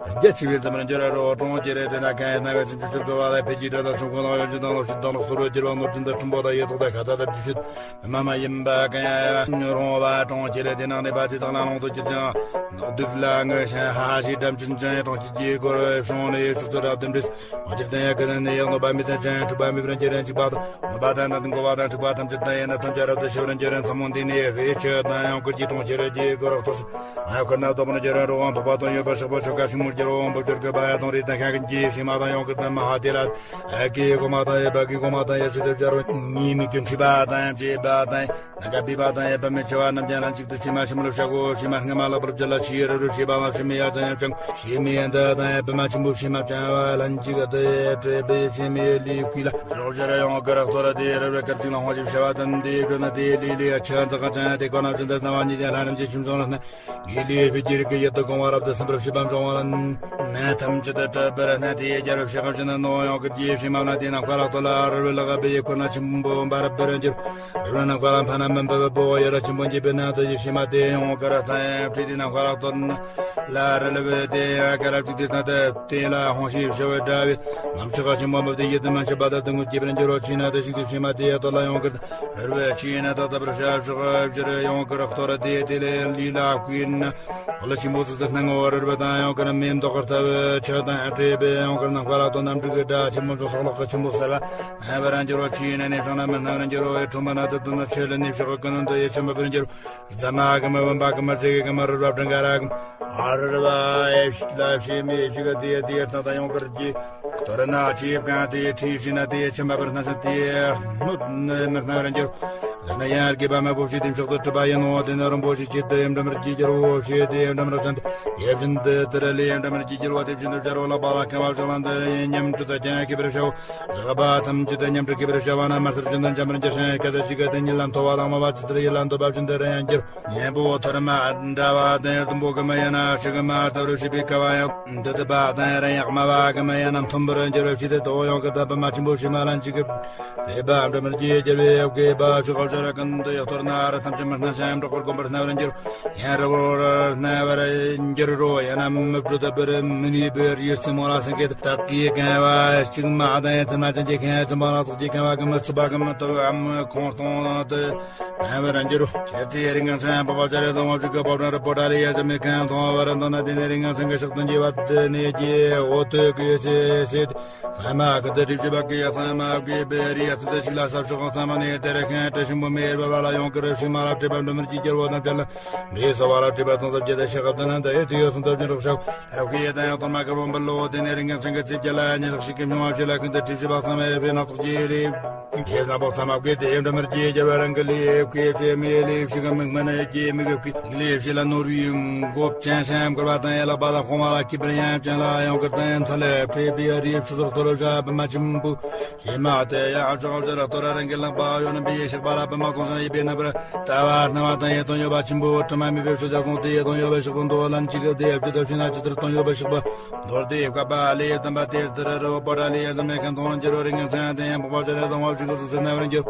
རྒྱ་ཆེ་བའི་དམ་ར་འགྱུར་རོ། གྲོང་ཁྱེར་དེ་ན་གང་སྣང་བའི་ཚུལ་གྱི་ཚུལ་དུ་བ་ལ་འཕེལ་རྒྱས་དགྲ་དང་ཆོམ་རྐུན་ལ་གཡོ་སྒྱུ་དང་ལོག་ཤུལ་དང་ལོག་སོར་བའི་འགྱུར་བ་ནོར་སྦྱིན་དང་ཕྲུག་པོ་དང་ཡེ་ཐོག་དང་ཁ་ད་དང་རྒྱུ་ཆུད། མ་མ་ཡིན་པ་གང་ཡང་རུང་བ་གྲོང་ཁྱེར་དེ་ནང་གནས་པ་དེ་དག་ལ་ལོངས་སུ་གྱུར་ཅིང་། སྡུག་ལ་ངུ་ཞིང་ཧ་ཧ་ཞེས་སྒྲ་འབྱིན་ཅིང་། གྲོང་ཁྱེར་གྱི་སྒོར་བྱུང་ནས་ཕྱོགས་སུ་རབ་ཏུ་འབྲེལ། གྲོང་ཁྱེར་དང་ཡང་ཀུན་ནས་ཡང་ནོར་པ་མེད་དང་ཅང་འཁྲུག་པ་མེད་པར་འགྱུར་རན་འཇིགས་པ་དང་གནོད་པ་དང་ནད་དང་འགོ་བ་དང་འཁྲུག་པ་ཐམས་ཅད་དང་ཡང་ན་ཐམས་ཅད་རབ་ཏུ་ཞི་བར་འགྱུར་རན། མཚན་མོ་འདི་ནས་བེ་ཆུ་དང་ཡང་ཀུན་གྱི་གྲོང་ཁྱེར་གྱི་སྒོར་རག་ཐོར་ཞིང་། ཁོར་ན་རྡོག་པར་འགྱུར་རན་རོ། འཕགས་པ་དང་ཡོད་པ་ཕྱག་པོ་ཆོ་ག་ཤིང་མོར་འགྱུར་རོ། འབུབ་ཆུར་བཀོད་པ་ཡང་དང་རིགས་དང་ཤ་ཀུན་གྱི་ཕྱེ་མ་དང་ཡང་ཀུན་དང་མ་ཧ་དེ་ལ། ཨ་ཀའི་གོ་མ་དང་ཡེ་བ་གི་གོ་མ་དང་ཡེ་ཤེས་དེ་སྦྱར་རོ། ཉིད་མི་ཀུན་འཁྲུལ་པ་དང་ཡང་བཅས་པ་དང་ཡང་ན་ག་བི་པ་དང་ཡེ་བ་མི་འཆི་བ་རྣམས་ཀྱང་ལན་གཅིག་ཏུ་ཕྱེ་མ་ཕྱི་མར་བཤག་གོ། ཕྱེ་མ་སྔ་མ་ལག་པར་བཅད་ལ་ཕྱིའི་རི་རུ་ཕྱེ་བ་ལ་ཕྱེ་མི་ཡ་ཙམ་ཡང་ཅང་ཕྱེ་མི་ཡན་དུ་དང་ཡེ་བ་མ་ཆེན་པོ་ཕྱེ་མ་ཅང་བ་ལན་གཅིག་ཏུ་ཡེ་བྲེ་བེ་ཕྱེ་མི་ཡེ་ལི་ཀུ་ལ་ཞོག་ཇ་ར་ཡོང་གི་རག་ཐོ་ར་དེ་རི་རུ་སྐབས་གཅིག་ལ་ཧོང་ཞིབ་བྱ་བ་དང་དེ་བྲོ་ན་དེ་ལི་ལི་ཡ་ཆ་འཛག་ཅང་དེ་གོ་ན་བཞིན་དུ་སྣང་བ་ཉིད་ཀྱང་ལྷ་རྣམས་ཀྱི་ཁྱིམ་ཚང་ལ་གནས། ཡེ་ལི་བི་ཇིར་གི་ཡེ་ཏོ་གོང་བ་རབ་ཏུ་སེམས་པར་བྱེད་པ་འབྱུང་བ་ལ། ནད་ཐམས་ཅད་དུ་སྐྲོད་པར་གནས་དེ་ཡེ་རྒྱལ་བའི་ཕྱི་ཁ་བྱིན་ན་ནོ་ཡོང་གི་རྗེས་ཕྱི་མ་ན་དེ་ནམ་མཁའ་ལ་ཐོ་ལ་རི་བོའི་ལག་པའི་ཡེ་ཁོ་ན་ཆེན་པོ་འབར་བར་འགྱུར། རི་བོ་ནམ་མཁའ་ལ་འཕན་ན་མི་འབབ་པའི་པོ་ཡེ་ར་ཆེན་པོ་འགྱེད་པའི་ནང་དུ་ཡེ་ཕྱི་མ་དེ་ཡོང་གི་ར་ཐ་ཡང་བྲིས་དེ་ནམ་མཁའ་ལ་ཐོ་ལ་རི་ལ་བོའི་དེ་ཡང་ག་ར་བྲིས་དེ་ན་དེ་དེ་ལ་ཧོང་ཤིས་བྱ་བའི་དགྲ་བའི་ནམ་ཕྱི་ཁ་ཆེན་པོ་འབབ་དེ་ཡེ་དུ་མ་འཆི་བ་དང་དུ་ངུ་སྐྱེ་བར་འགྱུར་རོ། ཕྱི་ན་དེ་ཞིག་དེ་ཕྱི་མ་དེ་ཡེ་ཐོ་ལ་ཡོང་གི། རི་བོའི་ཕྱི་ཡི་ནད་དང་ལྟ་བུར་ཞབས་ཕྱོགས་བཞིར་ཡོང་གི་རག་ཐོ་ར་དེ་དེ་ལས་ལུས་ལ་བསྐུས་ན། ལ་ཆེན་པོ་ཚུལ་དུ་སྣང་ངོ་། རི་བོ་དང་ཡང་ཀུན་མེ་མདོག་དཀར་ལྟ་བུ་ཆུ་དང་འདྲེས་པའི་ཡང་ཀུན་ནམ་མཁའ་ལ་ཐོ་རྣམས་དྲུག་གི་སྒྲ་ཆེན་པོ་ཚོགས་ལོག་གི་ཆེན་པོ་གསལ་བ་ཧན་པར་འགྱུར་རོ། ཕྱི་ཡི་ནད་ནི་བྱང་ན་མི་སྣང་བར་འགྱུར་རོ། ཁྲོན་པ་ན་དུ་དུ་ན་ཆུ་ལ་ནི་ཕྱོགས་ཀུན་ནམ་དུ་ཡེ་ཆེན་པོ་འབར་འགྱུར་རོ། རྫ་མ་གི་མི་བུམ་པ་གི་མི་ཚེ་གི་མི་རི་བོ་བྲང་ག་ར་གི་མི། ཨ་རི་བ་ཨེ་ཕྱི་ལ་ཕྱི་མི་ཕྱི་ག་དེ་དེ་ཐ་ད་ཡོང་གར་གྱི། གཏོར་ན་ཆེ་གང་དེ་ཁྲིད་ཤི་ན་དེ་ཆེན་པ་བར་སྣང་ས་དེ་སྣོད་ནི་མི་སྣང་ར་འགྱུར། ལ་ན་ཡང་དགེ་བ་མ་བུ་ཤི་དེ་མཆོག་ཏུ་གྲུབ་པ་ཡིན་ནོ། དེ་ནི་རིན་པོ་ཆེ་ཆེད་དུ་ཡང་འདྲ་མར་གྱི་འགྱུར་བོ་ཤེས་དེ་ཡང་འདྲ་མར་བསམ་སྟེ་ཡེ་བཞིན་དུ་དེ་ར་ལས་ཡང་འདྲ་མར་གྱི་འགྱུར་བ་དེ་བཞིན་དུ་སྦྱར་བ་ལ་པ་ལ་ཁ་བ་ཤོག་ལ་འདི་ར་ཡང་མཉམ་དུ་དང་ཀྱང་ཁྱད་པར་བྱའོ། རགས་པ་ཐམས་ཅད་དུ་མཉམ་དུ་ཁྱད་པར་བྱ་བ་ན་མ་ལྟར་བཞིན་དུ་འཇམ་པར་འགྱུར་ཞིང་སྐད་དུ་ཅི་སྐད་དུ་ཉིད་ལ་མཐོ་བ་དང་དམའ་བ་ཇི་ལྟར་ཡིད་ལ་འདོད་པ་བཞིན་དུ་ར་ཡང་འགྱུར། གཉེན་པོ་ཐུར་མ་འདྲ་བ་དང་ཡང་དུམ་བུ་གི་མི་ཡིན་ན་ཧྲི་གི་མ་ལྟ་བུར་བྱེད་པའི་སྐལ་བ་ཡང་འདི་ལྟ་བ་དང་ཡང་ར་ཡང་དམའ་བ་གི་མི་ཡིན་ན་མཐོན་པོར་འགྱུར་བའི་ཕྱིར་དེ་དོ་ཡོང་གི་དམ་པ་མ་ཆེན་པོ་ཕྱི་མ་ལན་གཅིག་གི་རེ་བ་འདྲ་མར་གྱི་རྒྱལ་བའི་དགེ་བ་ཕྱི་ཁ་ཕྱོགས་ར་ཀུན་ཏུ་ཡག་གཏོར་ན་ར་ཐམས་ཅད་མི་སྣང་ཞིང་འབྲོག་པར་གོམས་པར་སྣང་བར་འགྱུར། ཡང་རི་བོར་སྣང་བར་འགྱུར་རོ། ཡང་ན་མི་བྲོ་ལྟ་བུར་མི་ནུས་པའི་ཡིད་སེམས་མོ་ལ་སེང་གེ་དག་གིས་གང་བ་གཅིག་མ་དང་ཡང་ཚད་མ་ཅན་གྱི་མཁན་ཅུང་མ་ལ་སོགས་ཀྱིས་གང་བ་གི་མི་ཚུགས་པ་གི་མི་ཐུབ་ཨ་མི་ཁོང་སྟོང་དུ། ཨ་བ་ར་འགྱུར་རོ། ཁྱེད་ཚེ་རིང་ངང་སེང་པོ་པ་ཅ་རེ་དང་བ་ཕྱུགས་ཀྱི་པོ་ཏྲ་རི་པོ་ཏྲ་ལི་ཡ་ཟ་མི་ཁན་མཐོང་བ་ར་འདོན་ན་དེ་ནས་རིང་ངང་སེང་གི་ཕྱག་ཏུ་འགྱེལ་བ་དེ་ནས་ཀྱི་འོ་ཐོད་ཀྱི་ཚེ་ཚེ་ས་མ་གི་དེ་སྒྲིབ་བྱེད་པ་ཀྱི་ས་མ་གི་བེ་རི་ཡ་ཚེ་དེ་ཞིག་ལ་ས་ཕྱོགས་ས་མ་ནས་དེ་རེ་ཁན་དྲི་ཞིམ་པོ་མེ་ར་བ་ལ་ཡོང་གི་རི་ཞིང་མ་ལ་སྤྲད་པ་འདྲ་མར་གྱི་རྒྱལ་བོ་དང་བཅས་ལ་འདྲེས་སོ་བ་ལ་སྤྲད་པ་དང་ཚབ་རྒྱས་དེ་ཤེས་རབ་དང་ནན་དུ་ཨེ་དུ་ཡོད་སུན་དུ་ཅི་རོགས་ཤོག་ཨ་ཀི་ཡེ་དང་ཡང་དོན་མ་ཀ་བོ་འབུལ་ལོ། དེ་ནས་རིང་ངང་སེང་གི་ཚེ་བརྒྱ་ལ་ཉེ་ཞག་ཞིག་གི་མྱོང་བ་ཞིག་ལ་ཁུན་དེ་དྲི་ཞིམ་པ་ས་མ་ཡ་བེ་ན་ཐོག་རྒྱས་རེ། ཡེ་ན་པོ་ཚ་མ་བཀོད་དེ་ཡེ་འདྲ་མར་རྒྱས་རྒྱལ་བ་རང་གི་ལས་བཀོད་ཚེ་མེ་ལས་ཕྱི་ག་མིག་མ་ན་རྒྱས་མི་གི་ལས་ཕྱི་ལ་ནོར་བུའི་མགོ་ཅན་སེམས་དཀར་བ་དང་ཡ་ལག་པ་ལ་ཁོང་བ་ལ་ཁྱི་པར་ཡང་ཅན་ལ་ཡང་དཀར་དང་ཡང་ཚ་ལས་ཕྲེད་པའི་རིབ་ཕྱི་སོར་ཐོ་རོ་བྱ་བུ་མ་ཆེན་པོ་ཞེ་མ་དེ་ཡང་ཨ་ཅག་ཨ་ཅག་ར་ཐོ་ར་རང་གི་ལག་པ་གཡོན་པའི་ཞག་པ་ལ་བུ་མ་ཐོང་ཞིང་ཡེ་པའི་ན་པར་ལྟ་བ་སྣང་བ་དང་ཡེ་དོན་ཡོད་པ་ཆེན་པོ་དྲི་མ་མེད་པའི་ཕྱོགས་ཀྱང་སོང་སྟེ་ཡེ་དོན་ཡོད་པའི་ཞག་པ་མདོ་ལན་གཅིག་གི་དེ་ཡབ་ཅི་ལྟར་ཕྱིན་ན་ཇི་ལྟར་དོན་ཡོད་པའི་ཞག་པ། མདོར་དེ་བཀའ་པ་ལས་དམ་པ་དེ་ལྟར་རི་བོ་པོ་ཏྲ་ལི་ཡ་ཟ་མེ་ཁན་མཐོང་འགྱུར་རོ། རིང་ངང་སེང་དེ་ཡང་པོ་པ་ཅ་རེ་དང་བ་ཕྱུགས་སུ་ཟེར་ན་བར་འགྱུར།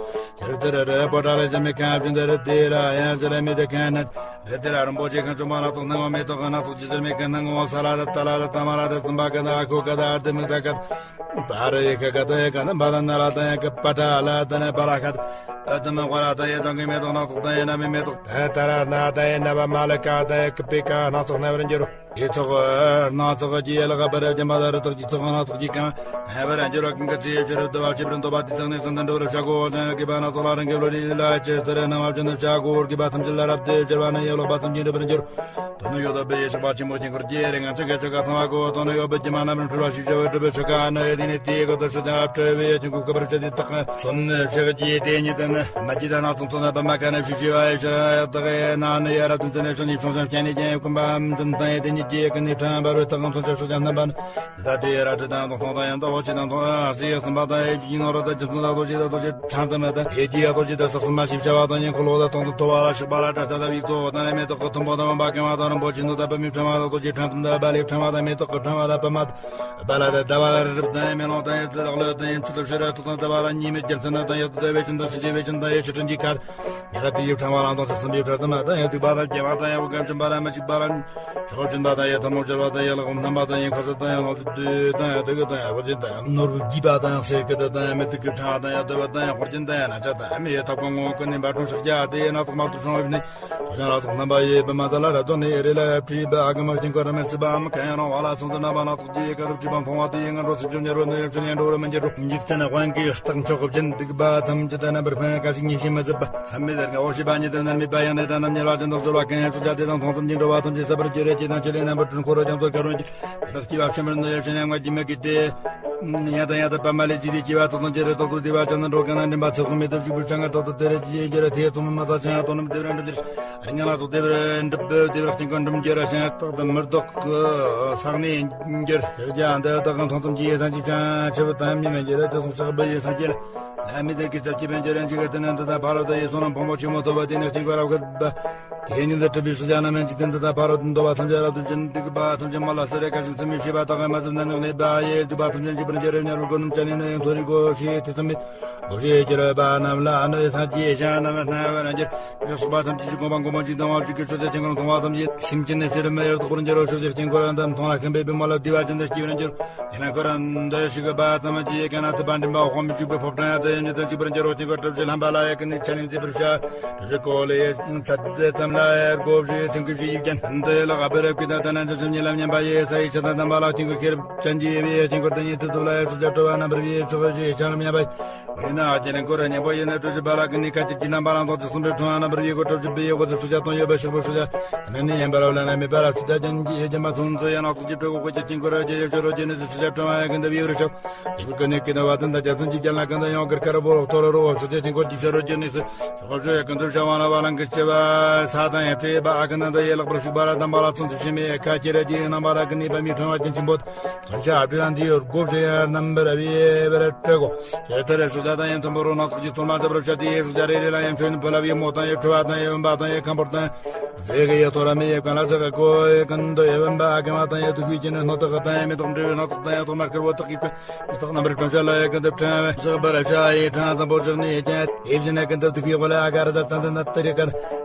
དེ་ལྟར་རི་བོ་པོ་ཏྲ་ལི་ཟ་མེ་ཁན་ཨ་བྱུང་དེ་རི་དེ་ལ་ཡང་ཟེར་མི་དེ་ཁན་ནད་རི་དེ་ལ་རིན་པོ་ཆེ་ཁན་ཅུང་མ་ལ་ཐོག་སྣང་བ་མེ་ཏོག་གི་སྣ་ཚོགས་ཀྱི་ཟ་མེ་ཁན་སྣང་བ་ས་ལ་རི་ཏ་ལ་རི་ཏ་མ་ལ་རི་ཙམ་པ་ག་ད་ཨ་ཁོ་ག་ད་ཨར་དེ་མི་ད་ག་ད་པ་རི་ཡེ་ཁ་ག་ད་ཡེ་ག་ན་བ་ལ་ན་ལ་ད་ཡེ་ག་པ་ཏྲ་ལ་ད་ན་བ་ལ་ཁ་ད་ཨ་དེ་མི་ཁོ་ར་ད་ཡེ་དང་གི་མེ་ཏོག་སྣ་ཚོགས་ད་ཡེ་ན་མེ་མེ་ཏོག་ད་ད་ར་ན་ད་ཡེ་ན་བ་མ་ལ་ཀ་ད་ཡེ་ག་པེ་ཀ་སྣ་ཚོགས་སྣ་བར་འགྱུར་རོ། ཡི་ཚོགས་སྣ་ཚོགས་ཀྱི་ལག་པར་སྦྱིན་པ་ལ་རི་དྭགས་ཀྱི་ཚོགས་སྣ་ཚོགས་ཀྱིས་གང་། ཧེ་བར་འགྱུར་བ་ཀུན་གྱི་ཚེ་ཕྱི་རུ་བསྡུ་བ་ཞིབ་རུ་འདོད་པ་དེ་ཚང་ནས་སེམས་དང་འགྲོ་བར་བྱ་དགོས། ཅན་གི་པ་སྣ་ཚོགས་ལ་རང་གི་བློ་རིག་ལ་ཅིར་ཟེར་རྣམ་བ་ཅན་དུ་བྱ་དགོས། དགེ་བ་ཐམས་ཅད་ལ་རབ་ཏུ་སྦྱར་བ་ནི་ཡོ་ལོག་པ་ཐམས་ཅད་འགྲུབ་པར་འགྱུར། དོན་ནི་ཡོད་དོ་པའི་ཆགས་པ་ཆེན་པོ་དཀྱིལ་འཁོར་གྱི་རིག་ངང་ཅན་གྱི་ཆོ་ག་གསང་བ་གོ། དོན་ནི་ཡོད་པའི་དཀྱིལ་མ་རྣམ་རིམ་འཁྲུལ་བ་ཞིག་བྱ་བའི་གྲུབ་པའི་ཆོ་ག་ནི་ཡོད་དེ་ནི་དེའི་སྐོར་དུ་ཞུ་དང་སྤྲོས་པའི་དཀྱིལ་འཁོར་བསྐོར་བར་བྱ་སྟེ་དག་གསོན་ཕྱག་རྒྱས་དེ་ཉིད་དུ་ནི་མ་སྐྱེས་དང་སྣ་ཚོགས་ཚོགས་ན་པདྨ་ཀ་ནི་ཞུ་ཞི་བ་ཡི་ཕྱག་དག་ཡི་ན་ནི་ཡ་རབ་ཏུ་འཛིན་ནས་ཕྱོགས་གཉིས་ཕྱོགས་བཞིར་བསྐྱལ་ནས་ཀྱང་ཡོད་ཀུན་པའམ་འཛིན་དང་ཡི་དེ་ཉིད་ཀྱི་ཀུན་ནས་ཕྲེང་བར་བའི་དག་གམ་ཚོན་ཆ་ཕྱོགས་ཀྱང་རྣམ་པ་ནི། ད་དེ་ར་ཏྲི་དང་དང་ཐོང་དང་ཡང་དག་འོ་ཆེ་དང་ཐོང་ཨ་སི་ཡ་སུམ་པ་དང་ཡེ་ཇི་ཡིན་ནོ་ར་དང་རྒྱུ་མཚན་དང་རྡོ་རྗེ་དང་རྡོ་རྗེ་ཕྲེང་དུ་མེད་དང་ཡེ་ཇི་ཡ་རྡོ་རྗེ་དང་ས་སུམ་མ་ཞེས་བྱ་བ་དང་ཡང་འཁོར་ལོ་དང་དང་དུ་ཐོ་བ་ལ་ཞགས་པ་ལ་དྲ་ས་དང་བིག་ཏོ་དང་ཡང་མེ་ཏོག་གི་ཐུན་པོ་དང་བ་ཀེ་མ་དང་རིན་པོ་ཆེ་ནོ་དང་པདྨའི་ཕྲེང་བ་དང་རྡོ་རྗེ་ཕྲེང་དུ་མེད་དང་བ་ལེ་ཕྲེང་བ་དང་མེ་ཏོག་གི་ཕྲེང་བ་དང་པདྨ་དང་བ་ལ་དང་ཟླ་བ་ལ་རི་རབ་དང་ཡང་མེ་ལོང་དང་ཡང་ཙི་ལག་ལོ་དང་ཡང་ཚུལ་དུ་ཕྱི་ར་ཐུག་དང་ཟླ་བ་ལ་ཉི་མའི་རྒྱལ་མཚན་དང་ཡང་དུ་ཟླ་བའི་ཆུན་དང་ཕྱི་རྗེ་བའི་ཆུན་དང་ཡང་ཕྱི་ཕྲན་གྱི་ཁར། ཉེ་རབས་དེ་ཡི་ཕྲེང་བ་ལ་དང་ཚིགས་གསུམ་པའི་ཕྲག་ཏུ་མ་དང་ཡང་སྡིག་པ་དང་སྐྱེ་བ་དང་ཡང་བུ་གམ་ཆུན་པ་དང་མི་འཇིགས་པ་ལ། ཆོག་ཆུན་པ་དང་ཡང་ཐལ་མོ་སྦྱར་བ་དང་ཡང་ལག་པ་བསྣམས་པ་དང་ཡང་ཁ་ཟས་དང་ཡང་ལོངས་སྤྱོད་དུས་དང་ཡང་དུས་ཀྱི་དང་ཡང་བུ་ཆེན་དང་ཡང་ནོར་བུ་རྒྱས་པ་དང་ཡང་གསེར་སྐེད་དང་ཡང་མེ་ཏོག་གི་ཕྲེང་བ་དང་ཡང་བསྡུ་བ་དང་ཡང་འཁོར་ཆེན་དང་ཡང་ན་ཆ་དང་ཡང་མི་ཡི་ཐབ་ཁུང་ངོ་ཀུན་ནས་འབར་འཁྲུངས་ཤིག་ཀྱང་དེ་ཡི་སྣ་ཚོགས་མ་ཐུབ་བྱུང་བའི་ནི། ཐོ་ཞང་ལ་སོགས་རྣམ་པ་ཡི་པདྨ་ས་ལ་རབ་ཏུ་ནི་རི་ལ་ཡབ་བྲིས་པ་ཨ་ག་མ་ཀྱིན་ཀོ་ར་མེ་ཚི་པའམ་ག་ཡང་རང་བ་ལ་སོང་དུ་རྣམ་པ་སྣ་ཚོགས་ཀྱི་ཡི་ག་རུ་བྲིས་པ་མཐོང་བ་དེ་ཡི་ངན་འགྲོ་སེམས་བྱུང་ཉེར་བ་ནི་ཡབ་ཆེན་ཡང་འགྲོ་བར་མི་འགྱུར་རོ། འཇིག་རྟེན་དབང་གིས་རྟག་མཆོག་གི་བཞིན་སྡིག་པ་ཐམས་ཅད་རྣམ་པར་འཕེན་ག་ཞིག་ཉེས་ཤིང་མི་བཟོད་པ། མཚམས་མེད་ལ་ངའོ་ཞེས་པ་ཉིད་དུ་ནར་མེད་པ་ཡང་ནི་དང་རྣམ་ཉེར་བ་ཅན་དང་གསོལ་བ་གང་ཡང་སོ་བྱ་དེ་དང་མཐོང་ཙམ་གྱི་འགྲོ་བ་ཐམས་ཅད་ཟད་པར་འགྱུར་རེ་ཅེས་དང་ཆེ་ལས་རྣམ་པར་སྤྲུལ་འཁོར་རོ་རྒྱ་མཚོ་དཀར་རོ་འགྱུར། དེ་དག་སྐྱེ་བ་ཕྱི་མར་འདོད་ཡོད་ཕྱིན་ཡང་ང་རྒྱུད་མེད་ཀྱི་སྟེ། ཡང་དང་ཡང་དུ་པདྨ་ལས་བརྒྱུད་དེ་སྐྱེ་བ་དག་དང་བཅས་རེ་དག་ཏུ་བདེ་བ་ཅན་དུ་འགྲོ་གང་ན་འདྲེན་པ་ཚེ་དཔག་མེད་དུ་བཞུགས་པའི་ཕྱིར་ང་དག་ཏུ་དེ་རེ་ཅི་ཡིན་གྱི་ར་དེ་ཚོགས་མི་མ་ཚང་ཅན་དོ་ནུབ་བདེ་བར་འགྲུབ་འགྱུར། རིགས་ངན་ལ་སོགས་བདེ་བར་འགྲུབ་བདེ་བར་སྐྱེ་ཀུན་འགྲུབ་འགྱུར་ཞིང་རྟག་ཏུ་མི་ལྡོག་གི་ས་གནས་འགྱུར། ཕྱག་རྒྱ་འདི་དག་གང་མཐོང་ཙམ་གྱིས་སངས་རྒྱས་ཀྱང་ཆུ་བུ་དམ་ཉམས་འགྱུར་དེ་གསུང་ཕྱག་འབུལ་ཡི་སངས་རྒྱས་ལ། ལྷ་མི་དེ་གི་ཚབ་ཀྱི་བན་ཅོ་རན་ཅིག་གི་དེ་ནས་འདི་དང་ཕ་རོལ་ཏུ་ཡི་སོང་ལམ་ཕུང་པོ་ཆེན་མོ་ཐོབ་པ་དེ་ནས་སྐྱེ་ཀ་རབ་གི་པ། དེ་ཉིད་དུ་གྲུབ་པའི་ཕྱག་རྒྱ་རྣམ་སྨིན་གྱི་དོན་དུ་དང་ཕ་རོལ་ཏུ་འདོད་པ་ཐམས་ཅད་རབ་ཏུ་འབྱིན། སྡིག་པ་ཐམས་ཅད་མ་ལ་སེལ་རེ་ག་ཞིག་ཚུལ་མིན་ཤེས་པ་དག་གི་མ་ཚུལ་རྣམ་སྨིན་གནས་པ་ཡི་སྡིག་པ་ཐམས་ཅད་འཇིག་པར་འགྱུར་རེ་ཉར་བར་གོ་རྣམས་ཅན་ནི་ནི་ཡང་མཐོ་རིས་གོ་ཤེས་དེ་ཚུལ་མིན། གོ་ཤེས་གྱུར་པ་རྣམས་ལ་ནི་སངས་རྒྱས་ཞིང་རྣམ་སྣང་བར་འགྱུར། ཡང་སོགས་པ་ཐམས་ཅད་ཀྱི་དགོངས་པ་ངོ་མ་གཅིག་དང་བ་གཅིག་གི་ཕྱོགས་ཆ་ཆེན་པོར་མཐོང་བ་ཐམས་ཅད་སེམས་ཅན་ནི་ཕྱི་རོལ་མི་ཡུལ་དག་པར་འགྱུར་རོ། ཕྱོགས་ཆ་ཆེན་པོར་འདམ་མཐོང་ལ་མཁན་པོས་པདྨ་ལ་བདེ་བ་ཅན་དུ་སྐྱེ་བར་འགྱུར། ཡིན་ན་འཁོར་འདི་ཞིག་གི་བ་ཐམས་ཅད་ཡི་ག་ན་ཐུབ་པ་འདྲེན་པ་དབང་མི་འཇུག་པའི་ཕོ་བྲང་དུ་ཡང་ཉིད་དུ་འཇུག་པར་འགྱུར་རོ། དཀྱིལ་འཁོར་གྲུ་བཞི་ལྷམ་པ་ལ་ཡི་ག་ནི་ཆ་ནི་མཛེས་པར་བྱ། གྲུ་བཞི་གོ་ལའི་ཚད་ཙམ་ལ་ཡར་སྒོ་བཞི་མཐུན་ཀུན་བཞི་ཡིབ་ཅན་འདི་ལ་ཨ་བི་རབ་ཀྱི་དང་དེ་ནས་འཇུག་ཅིང་ཉེ་ལམ་མཉམ་པ་ཡི་ས་ཡི་ཆ་དང་ལྡན་པ་ལ་དཀྱིལ་འཁོར་ཁེར་ཅན་གྱི་ཡེ་བའི་དཀྱིལ་འཁོར་དེ་ཉིད་དུ་ཐུབ་ལ་ཡར་སོ་བྱ་སྤྲོ་བ་རྣམ་པར་བྱེད་ཕྱོགས་བཞི་ཡི་ཆ་རྣམས་མཉམ་པ་ཡི། ཡིན་ནའང་རྒྱལ་ལ་འཁོར་ར་མཉམ་པོ་ཡིན་ན་གྲུ་བཞི་པ་ལ་ཀུན་ནས་ཁ་ཅིག་གི་རྣམ་པ་ལ་མདོར་བསྡུས་གསུམ་པའི་ཕྲེང་བ་རྣམ་པར་བྱེད་དགོས། གྲུ་བཞི་པའི་ཡོག་པོ་དེ་སུ་ཆ་དང་ཡོད་པའི་ཤོག་པོ་སུ་ཆ། ནི་ནི་ཡན་པར་བ་ལ་ན་མེད་པ་ལ་སུ་ཆ་ཅན་གྱི་ཡེ་ཅན་མ་ཚུན་ཚོད་ཡང་ནག་ཚུ་ཅི་སྤྲོད་དགོས་ཀྱི་དཀྱིལ་འཁོར་ར་རྒྱལ་ཡོད་ཕྱོགས་རོ་རྒྱལ་ནི་སུ་ཆ་ཕྲེང་བ་ཡ་ཀུན་ཏུ་བྱེད་རོ་ཤོག་དེ་ཁུར་ཀུན་ནས་ཀུན་ནས་བ་དན་དང་རྒྱ་མཚན་གྱི་རྒྱལ་ན་ཀུན་ཏུ་ཡང་གར་ཀ་ར་བོ་ལོག་ཐོ་ར་རོ་བ་སུ་ཆ་དཀྱིལ་འཁོར་གྱི་ཕྱོགས་རོ་རྒྱལ་ནི་སུ། ཤོག་ཤོག་ཡ་ཀུན་ཏུ་བྱ་བ་ན་བ་ལང་གི་སྐྱེ་བ་ས་དང་ཡང་སྤྲེལ་བ་ཨ་ཀུན་ཏུ་ཡེ་ལག་པར་ཞུགས་པ་ར་དམ་པ་ལ་ཚུན་ཚོད་ཕྱི་མའི་ཁ་ཁྱེར་ར་རྒྱལ་རྣམ་པ་ར་ཀུན་ནས་པདྨའི་ཕྲེང་བ་ཅན་ཆེན་པོ། མཚོན་ཆ་ཨ་བྲི་ལ་འདི་ཡོད་སྒོ་བཞི་ཡང་རྣམ་པར་བྱེད་པར་སྤྲོད་དགོས། དེ་ལྟར་སུ་ཆ་དང་ཡང་མཐུན་པོ་རོ་ནག་ཚོགས་ཀྱི་ཐོར་མ་ཟབ་རབ་བྱ་དེ་ཡི་སུ་ཆ་རེ་རེ་ལ་ཡང་མཆོད་ནི་བུ་ལ་ཡི་མོ་དང་ཡི་ཁྲོ་བ་དང་ཡི་བུམ་པ་དང་ཡི་ཁམ་ཕོར་དང་། ཟས་ཀྱི་ཡི་ཐོ་ར་མི་ཡི་ཀུན་ལ་ཟས་ཀྱི་གོ་ཡི་ཀུན་ཏུ་ཡི་བུམ་པ་ཨ་ཀེ་མ་དང་ཡི་དུ་ཁུའི་ཅན་ནི་སྣོ་དག་གི་དང་ཡི་མེ་ཏོག་འབྲས་བུའི་སྣ་ཚོགས་དང་ཡི་ཐོག་མར་དཀར་པོ་དག་གི་ཀུན། མེ་ཏོག་རྣམ་པར་སྤྲིན་བྱ་ལ་ཡི་ཀུན་ཏུ་ཕྲེང་བའི་ཟག་པར་བྱ་ཡི་ཕྲེང་བ་ཙམ་པོ་ཟག་ནི་ཡི་ཅན་ཡིད་བཞིན་ནི་ཀུན་ཏུ་དུ་ཁུའི་གོ་ལ་ཨ་ཀ་ར་ད་ཙན་དན་ཏི་རི་ཀ་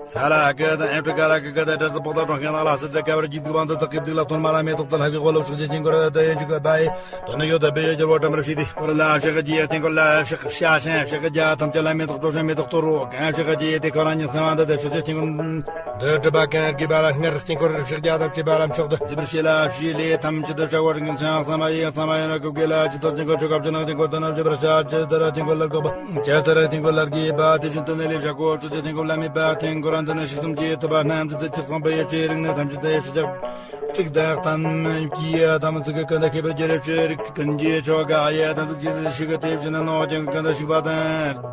ས་ལ་ཨ་ཀ་དང་ཨེ་ཏྲི་ཀ་ལ་ཀ་ཀ་དང་དྲ་ས་པོག་དང་གྲོང་ཁྱེར་ནག་ལ་སི་ཏི་ཀ་བར་གྱི་དུག་བང་དུ་དག་གི་བདུག་ལ་ཐོར་མ་ལ་མེ་ཏོག་ཏུ་ལྷ་གི་གོ་ལོག་ཤག་ཅེས་ཀྱིན་ཀོ་ར་ད་ཡན་ཅིག་ག་བ་ཡི། དོན་ནི་ཡོད་དོ་བེ་ཡོད་ཀྱི་བོ་ཏྲ་མར་ཤི་ཏི་ཀོ་ར་ལ་ཤག་གི་ཡ་ཏིང་ཀོ་ལ་ཤག་ཤ་ཤན་ཤག་གི་ཡ་ཐམས་ཅད་ལ་མེ་ཏོག་ཏོ་ཤན་མེ་ཏོག་ཏོ་རོ་གང་ཤག་གི་ཡ་ཏི་ཁོ་རང་ཉིད་ཚང་བ་འདི་དེ་ཤོ་ཅེས་ཀྱིན་ཀོ་འདི་གྲུབ་པ་གང་གི་བ་ལ་སྔར་ཅིང་ཀོ་ར་ཤག་གི་ཡ་ཐམས་ཅད་བ་ལ་མཆོག་ཏུ་འཇིབ་རི་ཤེ་ལ་ཤི་ལེ་ཐམས་ཅད་དུ་ཤ་བ་རིང་ཚང་བསམ་པ་ཡི་ཚང་བ་ཡོད་ན་ཀུ་གེ་ལ་ཅི་ཐག་ཅིང་ཀོ་ཆོ་གབ་ཅི་ནག་ཅིང་ཀོ་ཏུ་ན་ཅི་བར་ཤ་ཅི་ཏ་ར་ཅིང་ཀོ་ལར་གོ་བ་ཅི་ཏ་ར་ཅིང་ཀོ་ལར་གི་བ་དེ་བཞིན་དུ་ནི་ལེ་ཤ་ཀོ་ཅི་ཅི་ཅིང་ཀོ་ལ་མི་བ་ཐེང་ཀོ་ར་འདི་ནི་ཤི་གསུམ་གྱི་ཐུབ་པ་རྣམས་ཏེ་ཚེ་ཚང་པའི་ཡེ་ཤེས་རིག་གནས་ཐམས་ཅད་དེ་ཡེ་ཤེས་ཀྱང་གཅིག་དང་ཐམས་ཀྱིས་ཐམས་ཅད་ཀྱི་ཀུན་ཏུ་ཁེ་པར་གྱུར་ཅིག་ཀུན་གྱི་ཆོ་ག་ཡི་ཐམས་ཅད་ཀྱི་ཞིག་གི་དེ་བཞིན་ནོ་ཀྱང་ཀུན་ཏུ་ཞིག་པ་དང་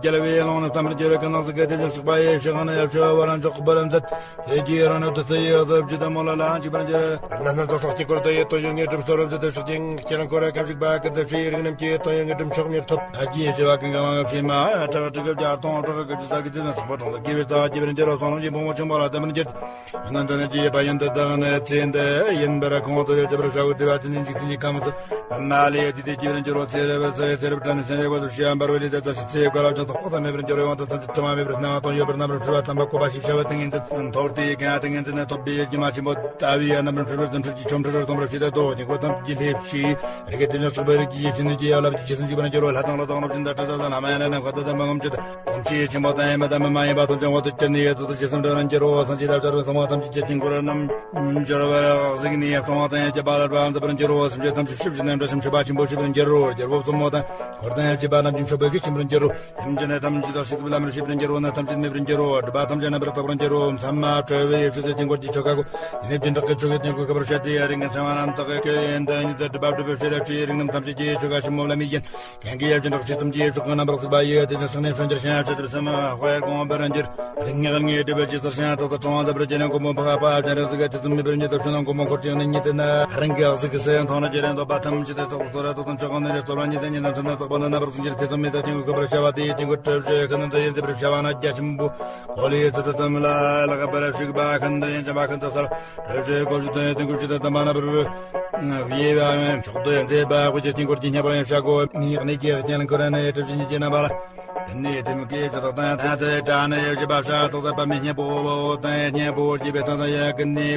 རྒྱལ་བའི་ཀློང་ནས་ཐམས་ཅད་ཀྱི་ཀུན་ནག་ཟིག་གི་དེ་བཞིན་ཞིག་པ་ཡི་ཞིག་ནི་ཡབ་ཆོས་བ་རང་ཆོག་པར་མཛད། དེ་ཀྱི་རང་ནི་དུ་ཚེ་ཡི་ཟབ་ཅི་དང་མོ་ལ་ལའང་གཅིག་པར་འགྱུར། རྣམ་སྣ་ཚོགས་ཚོགས་ཀྱི་སྐོར་དུ་ཡི་དོན་ཡོད་ངེས་གྲུབ་སོ་རབ་ཟད་དུ་ཕྱོགས་ཀྱི་ཁྱེད་རང་ཁོ་ར་ཁ་ཞིག་པ་ཀུན་ཏུ་ཕྱི་ཡི་རིགས་རྣམས་ཀྱི་དོན་ཡོད་ངེས་གྲུབ་མཆོག་ཉེར་ཐོབ། ཨ་ཀྱི་ཡེ་ཤེས་པ་ཀུན་གང་བ་ངབ་ཤེས་མ་ཨ་ཁྲ་ཁྲི་གབ་རྒྱ་སྟོང་ཁྲ་ཁ་གི་ཅི་ས་གི་ཅི་ན་སོང་པ་གྲོང་དུ་སྐྱེ་བའི་རྩ་སྐྱེ་བའི་འགྱུར་བ་སོང་ལོ་ཡི་བུ་མོ་ཆུང་པ་ལ་དམ་པར་འགྱུར། ཡིན་ན་འདི་ནི་ཅི་ཡོད་པ་ཡིན་འདི་དག་ནི་ཚེ་འདི་ཡིན་པར་ཁོང་དུ་ཡོད་ཅེས་པར་བྱ་བའི་བདེ་བ་ཅན་ནི་འཇིག་རྟེན་གྱི་ཁམས་སུ་མ་ལས་ཡོད་དེ་དེ་སྐྱེ་བར་འགྱུར་རོ། ཚེ་རབས་ཚེ་ཚེ་རབས་དྲན་ནས་སེམས་རེ་བ་དུ་ཤེས་པར་བའི་ལས་དེ་ལྟ་ཞིག་ཚེ་བཀའ་རབ་ཀྱང་ཐོག་ཐོག་ཏུ་མེད་པར་འགྱུར་རོ། ཡོང་དུ་ཐམས་ཅད་དྲི་མ་མེད་པར་སྣང་བ་དང་ཡོད་པར་རྣམ་པར་འཕྲུལ་བ་དམ་པ་བཀོད་པ་ཞིག་བྱ་བའི་ཏིང་ངེ་འཛིན་ཐོབ་སྟེ་གང་ཏིང་ངེ་འཛིན་ནི་ཐོབ་པའི་སྒྱུ་མ་ཆེན་པོ་ལྟ་བུའི་རྣམ་པར་འཕྲུལ་པར་རྫུ་འཕྲུལ་གྱི་ཆོ་འཕྲུལ་ར་སྟོང་པར་བྱེད་དེ་ལྡོག་ཅིང་འཁོར་ཐམས་ཅད་ཀྱི་ལྷའི་ཕྱིའི་རིགས་ཀྱི་དེ་ཉིད་སོགས་པའི་རིགས་ཀྱི་ཡེ་ཤེས་ནི་ཀྱི་ཡ་རླབས་ཀྱི་ཆེ་ཚུལ་འཇིག་པར་འགྱུར་རོ། ལྷ་དང་ཀླུ་དང་རབ་ཅན་དང་དྲི་ཟ་དང་ལྷ་མ་ཡིན་ན་ནི་འཁོར་དང་དམ་པ་ངོམས་ཆེད་དུ་སྒོམ་ཆེན་ཆེན་པོ་དང་ཡང་མི་དམ་པ་མ་ཡིན་པ་ཐམས་ཅད་འོག་ཏུ་བསྐྱུར་ནས་ཡོད་དོ། དེ་ཇི་ཙམ་འགྲོ་ན་འགྱུར་རོ། སངས་རྒྱས་རབ་འབྱོར་བའི་སོང་བ་ཐམས་ཅད་ཀྱི་དཀྱིལ་འཁོར་རྣམ་འབྱོར་བར། གཟུགས་ནི་སྟོང་བ་དང་བརྒྱད་པ་ལ་རབ་འཛིན་པར་འགྱུར་རོ། སེམས་ཅན་ཐམས་ཅད་ཆུ་བཞིན་དུ་འདྲ་ཞིང་མཆོད་པ་ཆེན་པོ་ཞེས་པར་འགྱུར་རོ། རྒྱལ་པོ་གཙོ་མོ་དང་འཁོར་དང་བཅས་པ་རྣམས་ཀྱི་མཆོད་པའི་གོས་ཆེན་པོར་འགྱུར་རོ། སེམས་ཅན་ཐམས་ཅད་བདག་ཞིག་ཏུ་བླ་མར་ཤེས་པར་འགྱུར་རོ། ན་ཐམས་ཅད་མེད་པར་འགྱུར་རོ། སྒྲིབ་པ་ཐམས་ཅད་རྣམ་པར་དག་པར་འགྱུར་རོ། མཚན་མ་བྲལ་བའི་ཡེ་ཤེས་སུ་དཀྱིལ་འཁོར་གྱི་ཆོ་ག་གོ། ཡེ་ནས་སྦྱིན་བདག་གི་ཆོ་གའི་དཀྱིལ་འཁོར་ཁ་བར་བཤད་དེ། རིགས་ལྔའི་ཚེ་བ་རྣམས་དག་གི་ཡོན་ཏན་ཉིད་དུ་སྒྲིབ་པ་སྒྲིབ་པའི་ཤེས་རབ་ཀྱི་རིགས་རྣམས་ཐམས་ཅད་ཀྱི་ཆོ་ག་ཆེན་མོ་ལ་མི་ཞེན། གང་གིས་ཡབ་ཀྱི་དྲག་ཤེས་ཙམ་གྱིས་ཆོ་ག་རྣམ་པར་གཟིགས་པ་ཡི། དེ་བཞིན་སྲེག་ནས་བྱང་གྱུར་ཞིང་ཆོས་ཀྱི་སེམས་དཔའ་བར་གོང་བར་འགྱུར། རིགས་ལྔའི་དབང་ངེས་སྒྲིབ་པའི་ཕྱིར་སོར་ཞིང་དག་ཏུ་གྲོང་བ་འཛམ་བུ་གླིང་གོང་མོ་འཕགས་པ་སྤྱན་རས་གཟིགས་དེ་ཙམ་མེད་པར་འགྱུར་ཏོ། ཕྱི་ནང་གོང་མོ་འཁོར་ཅིང་ནི་ཉིད་དེ་ན། རང་གི་གཟུགས་ཀྱི་སེམས་མཐོང་ན་ཇེ་རེ་འདོད་པ་ཐམས་ཅད་དེ་རྟག་ཏུ་གསོལ་ར་དོ་དང་ཆོ་ག་ནི་རེ་སྟོབས་ལ་ཉིད་དེ་ཉིད་དང་མཐུན་ན་རྟག་པ་ནི་རྣམ་པར་གཟིགས་འགྱུར། ཐེ་ཚོམ་མེད་དེ་དཀྱིལ་འཁོར་ཁ་བར་བཤད་པ་དེ་ཡི་དཀྱིལ་འཁོར་གྲུ་བཞི་ཁ་ནང་དུ་ཡིན་ཏེ་བར་བྱ་བ་ན་རྒྱ་ཆེན་པོ་གོ་ལའི་ཚུལ་དུ་ཙམ་ལ་ལྷག་པར་ཞིག་པ་ཁ་ནང་དུ་ཡིན་ཅིང་བ་ཁ་ནང་དུ་གསལ། གྲུ་བཞི་གོ་བཞི་དང་ཡང་དུས་ཀྱི་ཕྱི་དང་དམ་པ་རྣམ་པར་དབྱེ་བའམ་མཆོག་ཏུ་མཛེས་པ་དབུ་རྒྱན་དཀྱིལ་འཁོར་གྱི་བརྙན་པར་ཡང་བྱ་གོ། མིའི་གནས་ཀྱི་རྒྱན་ཁོ་ར་ནི་གྲུ་བཞི་ཉིད་ཀྱི་རྣམ་པ་ལ། དེ་ནས་དེ་མིན་གྱི་ཕྱི་དག་དང་ཐ་དད་དྲ་ནི་ཡེ་ཤེས་པ་ཤ་དོག་ཏུ་པདྨའི་སྙིང་པོ་ལོ་དང་སྙིང་པོ་རྒྱས་པའི་ཐང་དང་ཡ་ཀི་ནི་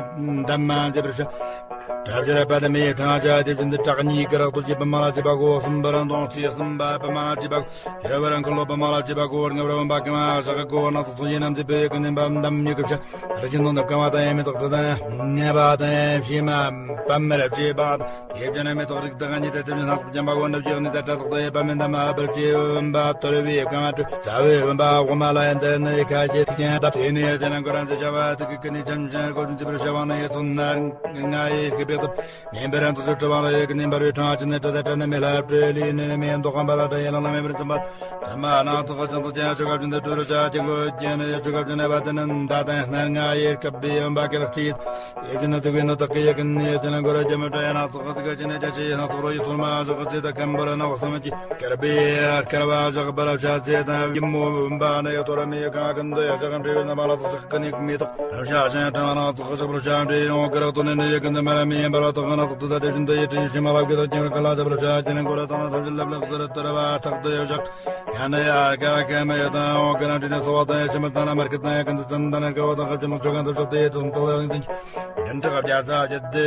འདབ་མ་མཛེས་པར་བྱ། གྲུ་བཞིར་པདྨའི་ཕྲེང་བ་དེ་བཞིན་དུ་བྲག་གཉིས་ཀྱི་རགས་རྡོ་རྗེ་པདྨ་ལ་བྱེད་པ་གོ། གསུམ་པར་མདུང་རྩེ་གསུམ་པ་པདྨ་ལ་བྱེད་པ་གོ། བཞི་པར་འཁོར་ལོ་པདྨ་ལ་བྱེད་པ་གོ། ལྔ་པར་བུམ་པ་ཀུ་མ་ཞག་གི་གོ། སྣ་ཚོགས་ཚོགས་ཀྱི་རྣམ་ལྡན་པའི་ཀུན་ནས་པདྨ་འདམ་སྨྱུག་གི་ཕྱག་རི་ཆེན་དང་ནུབ་ཀ་བ་དང་ཡང་མེ་ཏོག་དྲི་དང་ནས་པ་དང་ཕྱེ་མ་པདྨར་བཅས་པ་དང་། ཡེ་བྱ་ན་མེ་ཏོག་རིགས་དང་ཉི་ཟླ་དེ་བཞིན་སྣ་ཚོགས་བརྒྱན་པ་གོ། ནུབ་ཀྱི་ནི་ད་ཕྲག་དོག་ཏུ་ཡེ་པདྨའི་འདབ་མ་ཨ་པར་བཅས་བུམ་པ་དོར་བའི་ཀ་མ་གྲུ་རྩ་བའི་བུམ་པ་འོག་མ་ལ་ཡང་དེར་ནི་ཡེ་ཁ་ཆེ་ཐིག་ཅན་བཏབ། དེ་ནས་ཡེ་དེ་ན་ཀོ་ར་འཛི་བྱ་བ་ཐུག་གི་ཀི་ནི་ཆམ་ཆེན་སྒོ་བཞིན་ཅི་པར་བྱ་བ་ན་ཡེ་ཚོན་སྣ་ལྔ་ཡེ་སྐེད་པའི་སྟོབས། མེ་འབར་རང་དུ་སུ་གྲུ་བ་ལ་ཡེ་ཀི་ནི་འབར་བའི་ཕྲེང་བ་ཅན་ནི་གྲུ་དང་གྲུ་ནི་མེ་ལྷ་སྤྲེལ་ལི་ནི་མེ་མདོག་གམ་པ་ལ་གྲུ་ཡེ་ལང་ལ་མེ་འབར་ཙམ་པ། ཐ་མ་ནག་ཐོག་ཅན་ཐོག་ཅན་ཆོ་ག་བཞིན་དུ་སྤྲུལ་བྱ་ཅན་གོ་ཅན་ནི་ཡེ་ཆོ་ག་བཞིན་ནི་བ་དན་མདའ་དང་སྣ་ལྔ་ཡེ་སྐབས་པའི་ཡོན་པ་ཀེ་ལག་ཁྲིད། ཡེ་བཞིན་དུ་དུག་པའི་ནོ་དག་གི་ཡེ་ཀི་ནི་ཡེ་ཅན་ལ་གོ་ར་རྒྱ་མི་དྲ་ཡེ་ནག་ཐོག་ཁ་ཟི་ག་ཅན་ནི་རྒྱ་ཆེ་ཡེ་ནག་ཐོག་རོ་ཡེ་ཐོར་མ་ཞག་གི་ཚེ་དང་ཁམ་པར་ནག་བསམ་གྱི་ཀར་པའི་ཀར་བ་ཞག་པར་བྱ་ཚེ་དང་ཡིམ་མོ་བུམ་པ་ནི་ཡེ་ཐོ་ར་མི་ཡེ་གང་ཀུན་ཏུ་ཡེ་ཞག་གམ་བྲེ་བའི་ནམ་ལ་ཐོག་ཞག་ཀི་ནི་མེ་ཏོག་རབ་ཤ་ཅན་ཕྲེང་བ་ནག་ཐོག་ཁ་ཞག་པར་བྱ་བྲེ་ཡོང་ཀི་རག་ཏོ་ནི་ནི་ཡེ་ཀུན་ཏུ་མ་ར་མི་ཡེ་འབར་བ་ཐོག་ཁ་ནག་ཐོག་ཏུ་ད་དེ་བཞིན་དུ་ཡེ་ཏྲི་ཤི་མ་ལབ་ཀི་ཐོག་ཅན་ཀ་ལ་ཞག་པར་བྱ་ཅན་གོ་ར་ཐང་ན་ཐམས་ཅད་ལབ་ལེགས་ཟེར་ཏར་བ་ཐག་ཏུ་ཡོ་ཞག་ཡང་ན་ཡར་ཀ་ཀ་མ་ཡོད་དང་འོ་ཀ་རང་དྲིན་ནས་གསོལ་བ་དང་ཡ་ཤི་མ་དང་ན་མར་ཀི་དང་ཡ་ཀུན་ཏུ་ཙན་དན་ཀ་བ་དང་ཁ་ཅི་མ་ཆོ་ག་དང་ཕྱག་དེ་དང་ཏོ་རང་དང་འདྲ་ཁ་བརྒྱ་རྩ་བརྒྱད་དེ་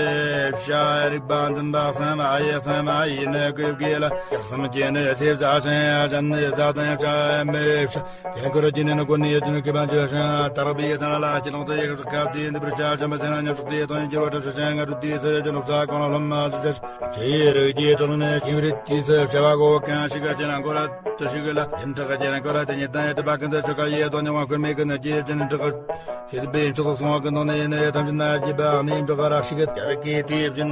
བྱ་རིག་པ་འཛིན་པ་སམ་ཨ་ཡེ་སམ་ཨ་ཡེ་ནི་ཀུ་ཀེ་ལ་ཀ་སམ་ཀེ་ནི་ཡ་སེ་བྱ་ཤན་ཡ་ཅན་ནི་ཡ་ཛ་དང་ཡ་བྱ་མེ་བྱ་ཀེ་ཀུ་ར་ཀེ་ནི་ནི་ཀུ་ནི་ཡ་ཀེ་ནི་ཀེ་བ་ཅི་ཤན་ཏར་བི་ཡ་དང་ལ་ཀེ་ལོང་དེ་ཡ་ཀ་ཀ་དེ་འདི་བར་བྱ་ཤན་པ་སེ་ན་ཉམ་ཤོག་དེ་དང་ཡ་ཀེ་བ་ཏྲ་ཤ་ཤན་ང་དུ་དེ་སེ་ཡ་ཀེ་ནོག་ས་ཀོ་ན་ལོ་མ་ཟི་ཅ་ཆེ་རིགས་ཀྱི་གྲོགས་ནི་ཁྱིམ་རིགས་ཀྱི་སེ་བྱ་བ་གོ་གང་ཞིག་ག་ཅན་ན་ཀོ་ར། དུ་ཞིག་ལ་ཡིན་དྲག་ག་ཅན་ཀོ་ར་དེ་ཉིད་དང་ཡེ་དྲི་བ་ཀུན་ཏུ་ཆོ་ག་ཡེ་དོ་ཉི་མ་ཀུན་མེད་ཀུན་ནས་ཀྱེ་ཅན་དྲག་ག་ཞེས་པའི་ཚོགས་སོང་བ་ཀུན་དང་ནི་ཡེ་ནས་ཡེ་ཐམས་ཅད་ན་ཡེ་བགྱིས་པ་ནི་དྲག་ག་ར་ཞིག་ག་ཀྱ་རེ་ཀི་དེ་བཞིན་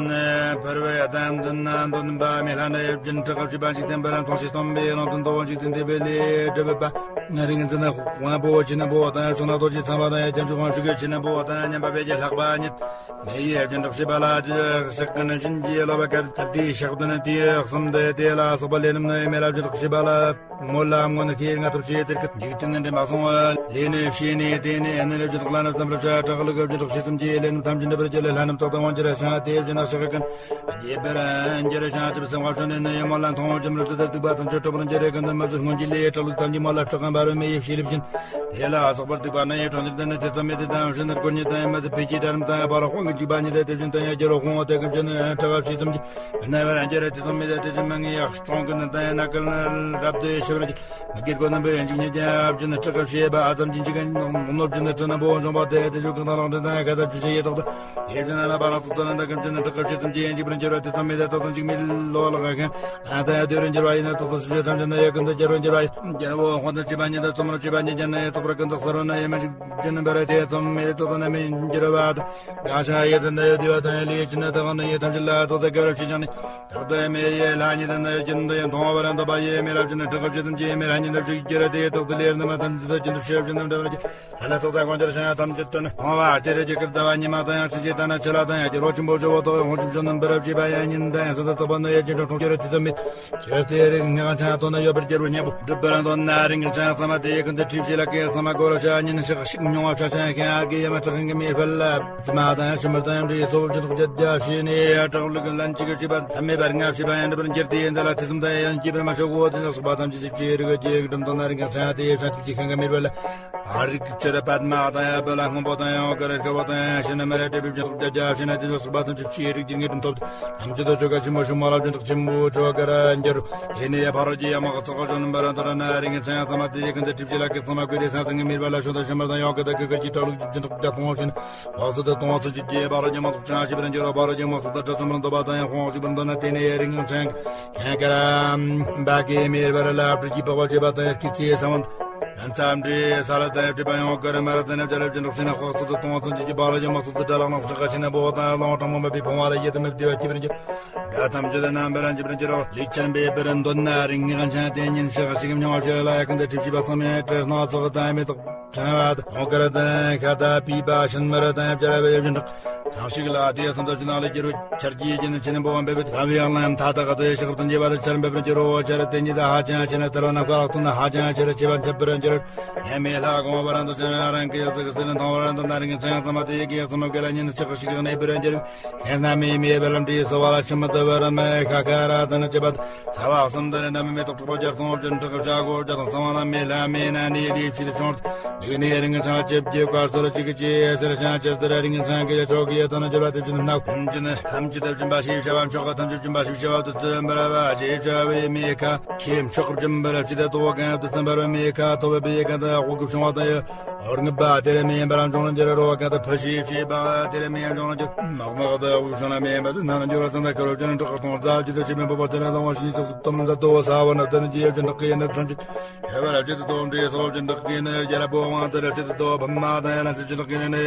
འཕར་བའི་ཨ་དམ་དུ་ན་འདོན་པ་མི་ལྷ་ནི་ཡེ་བཞིན་དྲག་ག་བྱིས་པ་འཇིག་རྟེན་པ་ར་མཐོང་ཞིག་སྟོན་པའི་ནང་དུ་འདོ་བ་འཇིག་རྟེན་དེ་བས་ལས་སྒྲུབ་པ་ནི་རིང་འཛིན་དབང་པོ་ཆེ་ན་པོ་དང་ཤོ་ན་རྡོ་རྗེ་ཚངས་པ་དང་ཡེ་ཅན་ཆུ་དབང་ཕྱུག་གི་ཆེ་ན་པོ་དང་མཉམ་པ་བས་ཀྱི་ལྷག་པ་ཉིད། མེ་ཡི་ཡབ་ཀྱི་འདྲོགས་བྱེད་པ་ལ་ཞག་ཀུན་བྱིན་གྱིས་རློབ་པ་གར་དེའི་ཞག་བདུན་དེའི་གསུམ་དུ་དེ་ལ་སོགས་པ་ལས་རྣམས་ནི་མེ་རབ་ཀྱི་འདྲོགས་བྱེད་པ་ལ་མོ་ལ་མངོན་ཤེས་ལྔ་ཐོབ་བྱེད་དེར་ཀི་འཇིག་རྟེན་ནི་འདྲེན་པ་སོང་བ་ལས་ནི་ཕྱི་ནས་དེ་ནས་ནི་རབ་ཀྱི་འདྲོགས་ལ་ནི་ཙམ་རབ་ཤ་དྲག་ལུགས་ཀྱི་འདྲོགས་བྱེད་གསུམ་གྱི་ལས་རྣམས་ཐམས་ཅད་འདྲེན་པར་གྱུར་ལས་ལྷ་རྣམས་དག་ཏུ་དབང་གྱུར་ཞིང་དེ་བཞིན་ནག་ཞག་ཀུན་རྒྱས་པར་འགྱུར་ཞིང་ཆུབ་སེམས་དབང་ཕྱུག་ནི་ནི་ཡི་མོ་ལ་མཐོང་ཅིམ་རུ་ཏི་ཏ་ཏུག་པ་ཐམས་ཅད་འཕྲོག་པར་འགྱུར་རེ་ཀུན་ཏུ་མ་བཟོད་སྔོན་གྱི་ལས་དྲག་ལུགས་ཐམས་ཅད་མོ་ལ་སྲོག་གམ་འབར་བའི་མེ་ཡི་ཕྱེ་ལེབ་བཞིན། དེ་ལ་སོགས་པར་སྡིག་པ་ནི་ཡི་གྲོང་ཁྱེར་དུ་ནི་དེ་ཙམ་མེད་དེ་དང་ཕྱི་ནི་དཀོན་ཉིད་དང་ཡི་མ་ཟད་ཕས་ཀྱི་དགྲ་རྣམས་དང་ཡི་བར་དཔང་གི་འཇིགས་པ་ཉིད་དེ་དེ་བཞིན་དུ་ཡང་སྦྱར་རོ། དབང་བོ་དེ་ཀུན་གྱི་ནི་ཡང་དྲག་ཤེས་ཙམ་གྱི་ནི་བར་འགྱུར་དེ་ཙམ་མེད་དེ་དེ་བཞིན་མ་ངེས་ཡག་གྲོང་ཀུན་ནི་དང་ཡི་ན་ཀུན་ནི་རབ་ཏུ་ཡི་ཤི་བར་གྱི་མི་དགེ་སྒོ་རྣམ་པའི་ཡང་འཇིགས་ཉིད་ཀྱང་ཨ་བྱིན་ནི་དྲག་ཤེས་པ་ཨ་ཙམ་གྱི་འཇིགས་ཀྱང་གནོད་བྱེད་ནི་དྲག་ན་པོ་འབྱུང་བ་དེ་དེ་བཞིན་གང་དང་ལག་འདྲེན་དང་ཡི་ཁ་ད་ཆུ་ཤེས་ཡི་དོག་ཏུ་དེ་བཞིན་ན་ན་པ་ན་ཐོག་ཏུ་ནི་དང་ཀུན་གྱི་ནི་དྲག་ཤེས་ཙམ་གྱི་ཡང་འཇིགས་པར་འགྱུར་བ་དེ་ཙམ་མེད་དེ་དོག་དང་འཇིགས་མེད་ལོ་ལ་ག་ཁན་ཨ་ད་ཡ་དུས་རིང་འགྱུར་བ་ཡིན་ན་དོག་ཏུ་སུ་ཞེས་ཐམས་ཅད་ན་ཡ་ཀུན་ཏུ་སྦྱར་བར་འགྱུར་བ་ཡིན། རྒྱལ་པོ་དབང་དུ་བྱེད་པ་ཉིད་དང་རྩོམ་རོགས་བྱེད་པ་ཉིད་ཀྱང་ན་ཡ་ཐོག་པར་ཀུན་ཏུ་གསལ་བར་ན་ཡ་མི་འཇིགས་ཅན་འབར་བ་དེ་ཙམ་མེད་དེ་དོག་ཏུ་ན་མི་འགྱུར་བ་དང་། གང་ཤ་ཡི་དང་ན་ཡ་དེ་བ་དང་ཡ་ལས་ཡ་ཅི་ན་དག་ན་ཡ་ཐམས་ཅད་ལ་དོག་ཏུ་དགའ་བར་བྱེད་ཅིང་ནི། དག་ཏུ་ཡ་མེ་ཡ་ལྷ་ཉིད་དང་ན་ཡ་ཅི་ན་དང་ཡ་མཐོང་བ་ར་འདོད་པ་ཡ་མེ་རབ་ཅི་ན་དྲག་གབ་ཅི་ཙམ་གྱི་ཡ་མེ་ལྷ་ཉིད་རབ་ཅི་གི་ར་དེ་དོག་ཏུ་ལེར་ན་མ་ཐམས་ཅད་དོག་ཅི་འདུ་ཤེས་ཅི་ན་འདྲ་བ་ལ་ལ་ཐོག་ཏུ་དགོངས་འཆར་ཞིང་ཐམས་ཅད་དོན་ཕོངས་པ་སྟེ་རེ་ཅིག་ཀིར་ཏ་བ་ཉི་མ་དང་ཡང་སྲིད་ཞི་ཏ་ན་ཆ་ལ་དང་ཡང་ཀྱི་རོ་ཆུན་པོ་ཇོ་བོ་དང་ཡང་ཧོང་ཆུབ་ཤོ་ནམ་བི་རབ་ཅི་བ་ཡང་ཉིན་དང་ཡང་ས་ད་ཐོག་པ་ན་ཡ་ཅི་འགྲོ་གྲོང་ཁྱེར་དུས་ཙམ་མེད། ཆེར་སྟེ་རིགས་ངེས་ཁང་ཆ་དོ་ན་ཡོད་པར་རྒྱལ་བུ་སྙན་པོ་སྒྲུབ་པར་དོན་ན་རིང་གི་ཆ་ཚང་མ་དེ་ཡི་ཀུན་ཏུ་ཁྲིད་བྱེད་ལ་ཀེ་ཚང་མ་གོ་ར་ཤ་ཉིན་ཞག་ཞིག་མྱོང་བ་ཤ་ཤ་ཁན་ཨ་གི་ཡ་མ་དྲག་ཁན་གི་མེ་ཕལ་ལ་དི་མ་དང་ཡང་ཤི་མར་དང་ཡང་འདྲི་སོ་བོ་ཅི་ཐོག་རྒྱ་རྒྱ་ཤི་ནི་ཡ་དྲག་ལུགས་ལན་གཅིག་གི་བྱེད་པ་ཐ་མེད་པར་ངབ་བྱེད་པ་ཡང་འདྲ་བར་འགྱུར་ཏེ་ཡིན་ད་ལ་དེ་ཙམ་དང་ཡང་སྐྱིད་པར་མ་ཤོག་གོ་དེ་ནས་སོགས་པ་ཐམས་ཅད་ཀྱི་ཆེ་རིགས་ཀྱི་ཀྲུམ་དང་ན་རིང་གི་ཆ་དེ་ཡི་ཤ་ཐུག་གི་ཁན་གི་མེ་ཕལ་ལ། ཨ་རིག་ཆེར་པདྨ་དང་ཡང་བོད་ལ་སྔོན་པོ་དང་ཡང་འོ་ཀ་ར་ཤ་བོ་དང་ཡང་ཤེ་ན་མ་ར་ཏྲེ་བིབ་ཅན་སོགས་རྒྱ་རྒྱ་ཤེ་ན་དེ་ཚོ་སོགས་པ་ཐམས་ཅད་ཆེ་རིགས་ཀྱི་ངེས་དྲུང་ཐོབ་ཐམས་ཅད་དུ་ཆོ་ག་ཆེན་མོ་ཤུ་མ་རབ་ཅན་དྲག་ཆེན་པོ་ཆོ་ག་ར་འགྱུར། དེ་ནས་ཡ་ཕ་རོལ་གྱི་ཡ་མ་ག་ཚོགས་ཀ་ཤོ་ནམ་པ་ར་ཏོ་ར་ན་རིང་གི་ཚན་ཡང་ཚང་མ་དེ་ཡི་ཀུན་ཏུ་ཁྲིད་བྱེད་ལ་ཀེ་ཚང་མ་ཀུ་རེ་སང་སྟེང་གི་མེར་བ་ལ་ཤོ་དང་ཤ་མར་དང་ཡང་ཀ་ད་ཀི་ཀ་ཀྱི་དྲག་ལུགས་ཅན་དྲག་རྒྱ་མཐོང་བ་ཤེ་ན་བག་སོ་དུ་གཏོང་བ་སུ་ཅི་རྒྱས་པ་ར་ཉ་མ་ཚོགས་ཆང་ཤེ་བ་ར་ ཡོད་པ་རོ་ཀྱང་མ་སོགས་དང་བྲལ་ཙམ་རུང་འདོད་པ་དང་ཡང་དཔང་ཞིག་པར་འདོད་ན། དེ་ནས་རིང་ངང་ཆང་ཁན་ཀ་ར་འབའ་གི་མེར་བར་ལ་སྤྲུལ་གྱི་པགས་པ་བྱེད་པ་དང་ཡང་སྐྱེ་ཚེ་ས་བོན་ལན་ཚ་འདྲེ་ས་ལ་དང་ཡང་སྤྲུལ་པ་ཡང་ཀ་ར་མ་ར་དང་ཡང་བྱ་ལ་བྱིན་རོགས་ཤིན་ན་དཔག་ཚོད་དུ་གཏོང་བ་ཚོན་གྱི་པགས་ལ་ཡང་མ་སོགས་དང་བྲལ་ལག་ནག་ཕྱག་ཁ་ཤིན་ན་བོག་དང་ལོང་དྲང་མོ་མ་པའི་ཕུང་བ་ལ་ཡེ་དམ་མེ་བདེ་བ་སྐྱིད་པར་འགྱུར། དགྲ་ཐམས་ཅད་རྣམ་པར་འཇིམ་པར་འགྱུར་རོ། ལུས་ཅན་འབེབས་པར་འདོད་ན་རིང་ངེ་གང་ཆ་དེ་ཉིན་ཞག་གཅིག་མྱོང་བ་ཞིག་ལ་ཡ་ཀུན་ཏུ་ཁྲིད་བྱེད་པ་ཚང་མས་སྤྲེལ་སྣ་ཚོགས་དང་མེ་ཏོག་ཕྲེང་བ་དང་ཀ་ར་དང་ཤ་དང་པི་པ་ཤིན་མར་དང་ཡབ་ཅ་ར་བའི་ཡབ་ཅན་དྲག་ཚང་ཞིག་ལ་དེ་ཚོ་འདོད་ཅན་ལ་སྐྱེ་རུ་ཆར་གྱི་རྒྱན་ཆེན་པོ་འབེབས་པའི་ཐབས་ཡང་ལམ་མཐའ་དག་ག་དོའི་ཞག་ཏུ་འགྱེད་པ་དང་ཆར་འབེབས་རུ་འགྱུར་རོ། ཆར་དེ་ཉིད་ཧ་ཅང་ཆེ་ན་དར་བ་ན་བཀའ་ལག་ཏུ་ན་ཧ་ཅང་ཆེ་རུ་བྱེད་པ་འཆབ་པར་འགྱུར། ཡང་མེ་ལྷ་གོང་བར་འདོད་ཅན་རང་གི་ཡོད་ཚད་ཀྱི་སྲིད་ལ་མཐོང་བར་འདོད་ན་རིང་ཚང་ཚང་མ་དེ་ཡི་གེ་གསུམ་ག་ལ་ཉིན་ཞག་ཞིག་གནས་པར་འགྱུར། ཁྱེད་རྣམས་མི་མེད་པའི་ལམ་དུ་སོ་བ་ལ་ཕྱི་མི་དུ་བར་མེ་ཁ་ཁ་ར་དང་ནི་བཅས་པ་ཚ་བ་གསུམ་དུ་ནི་རྣམ་མེ་ཏོག་དྲུག་པོ་རྒྱ་སོང་བཅུ་ཕྲག་བྱ་སྒོ་བརྒྱ་དང་ཚང་བ་ན་མེ་ལྷ་མེ་ན་ནི་ལུས་ཕྱིར་བྱུང་། ལུགས་ནི་རིང་ཚང་ཅེབ་ཀྱི་བཀའ་སོར་གཅིག་གི་ཅི་ཟེར་ཞང་ཅེར་དུ་ར་རིང་ཚང་གི་ཆོག་གི་དོན་ཅོ་ལ་དེ་བཞིན་ནག་ཐམས་ཅད་ཐམས་ཅད་དུ་སྦྱིན་པ་ཞེས་བྱ་བ་མཆོག་གི་ཐམས་ཅད་སྦྱིན་པ་ཞེས་བྱ་བ་དུ་བརྩོན་པར་བ་ཞེས་བྱ་བའི་མེ་ཁ་ཁྱེད་མཆོག་གི་སྦྱིན་པར་བྱེད་དེ་དོ་གང་དུ་ཚིམ་པར་བའི་མེ་ཁ་ཐོབ་པའི་གང་དུ་དབུ་གུ་བྱུང་བ་དང་ཡོད། ཨོ་རྔུབ་པ་དེ་ལས་མེ་ཡན་པ་རང་བྱུང་ལ་འགྱུར་རོ། གང་དུ་ཕུ་ཤི་ཤི་པ་དེ་ལས་མེ་ཡན་བྱུང་ལ་འགྱུར། མག་མག་ཏུ་དབུགས་བྱུང་ལ་མེ་ཡན་པ་དེ་ན་ལ་འགྱུར་བ་ཙམ་དུ་ཁ་ལོ་ཅན་དྲག་གཏོང་རྩ་བཅུད་དུ་ཆེ་མེ་འབབ་པ་དེ་ལས་བཟང་བ་ཞིང་ཉིད་ཚོགས་སུ་གཏོང་མཛད་དོ། ས་བ་ན་དེ་ནི་རྗེ་ཡབ་ཅན་དྲག་གི་ཡན་ན་ཐམས་ཅད་ཧེ་བ་རབ་བྱེད་དུ་སྟོབས་འདྲེས་སོ་ཅན་དྲག་གི་ཡན་ན་རྒྱལ་པོ་དབང་དུ་རབ་བྱེད་དུ་སྟོབས་བུམ་མ་དང་ཡན་ལ་ཚེ་ཅན་དྲག་གི་ཡན་ན་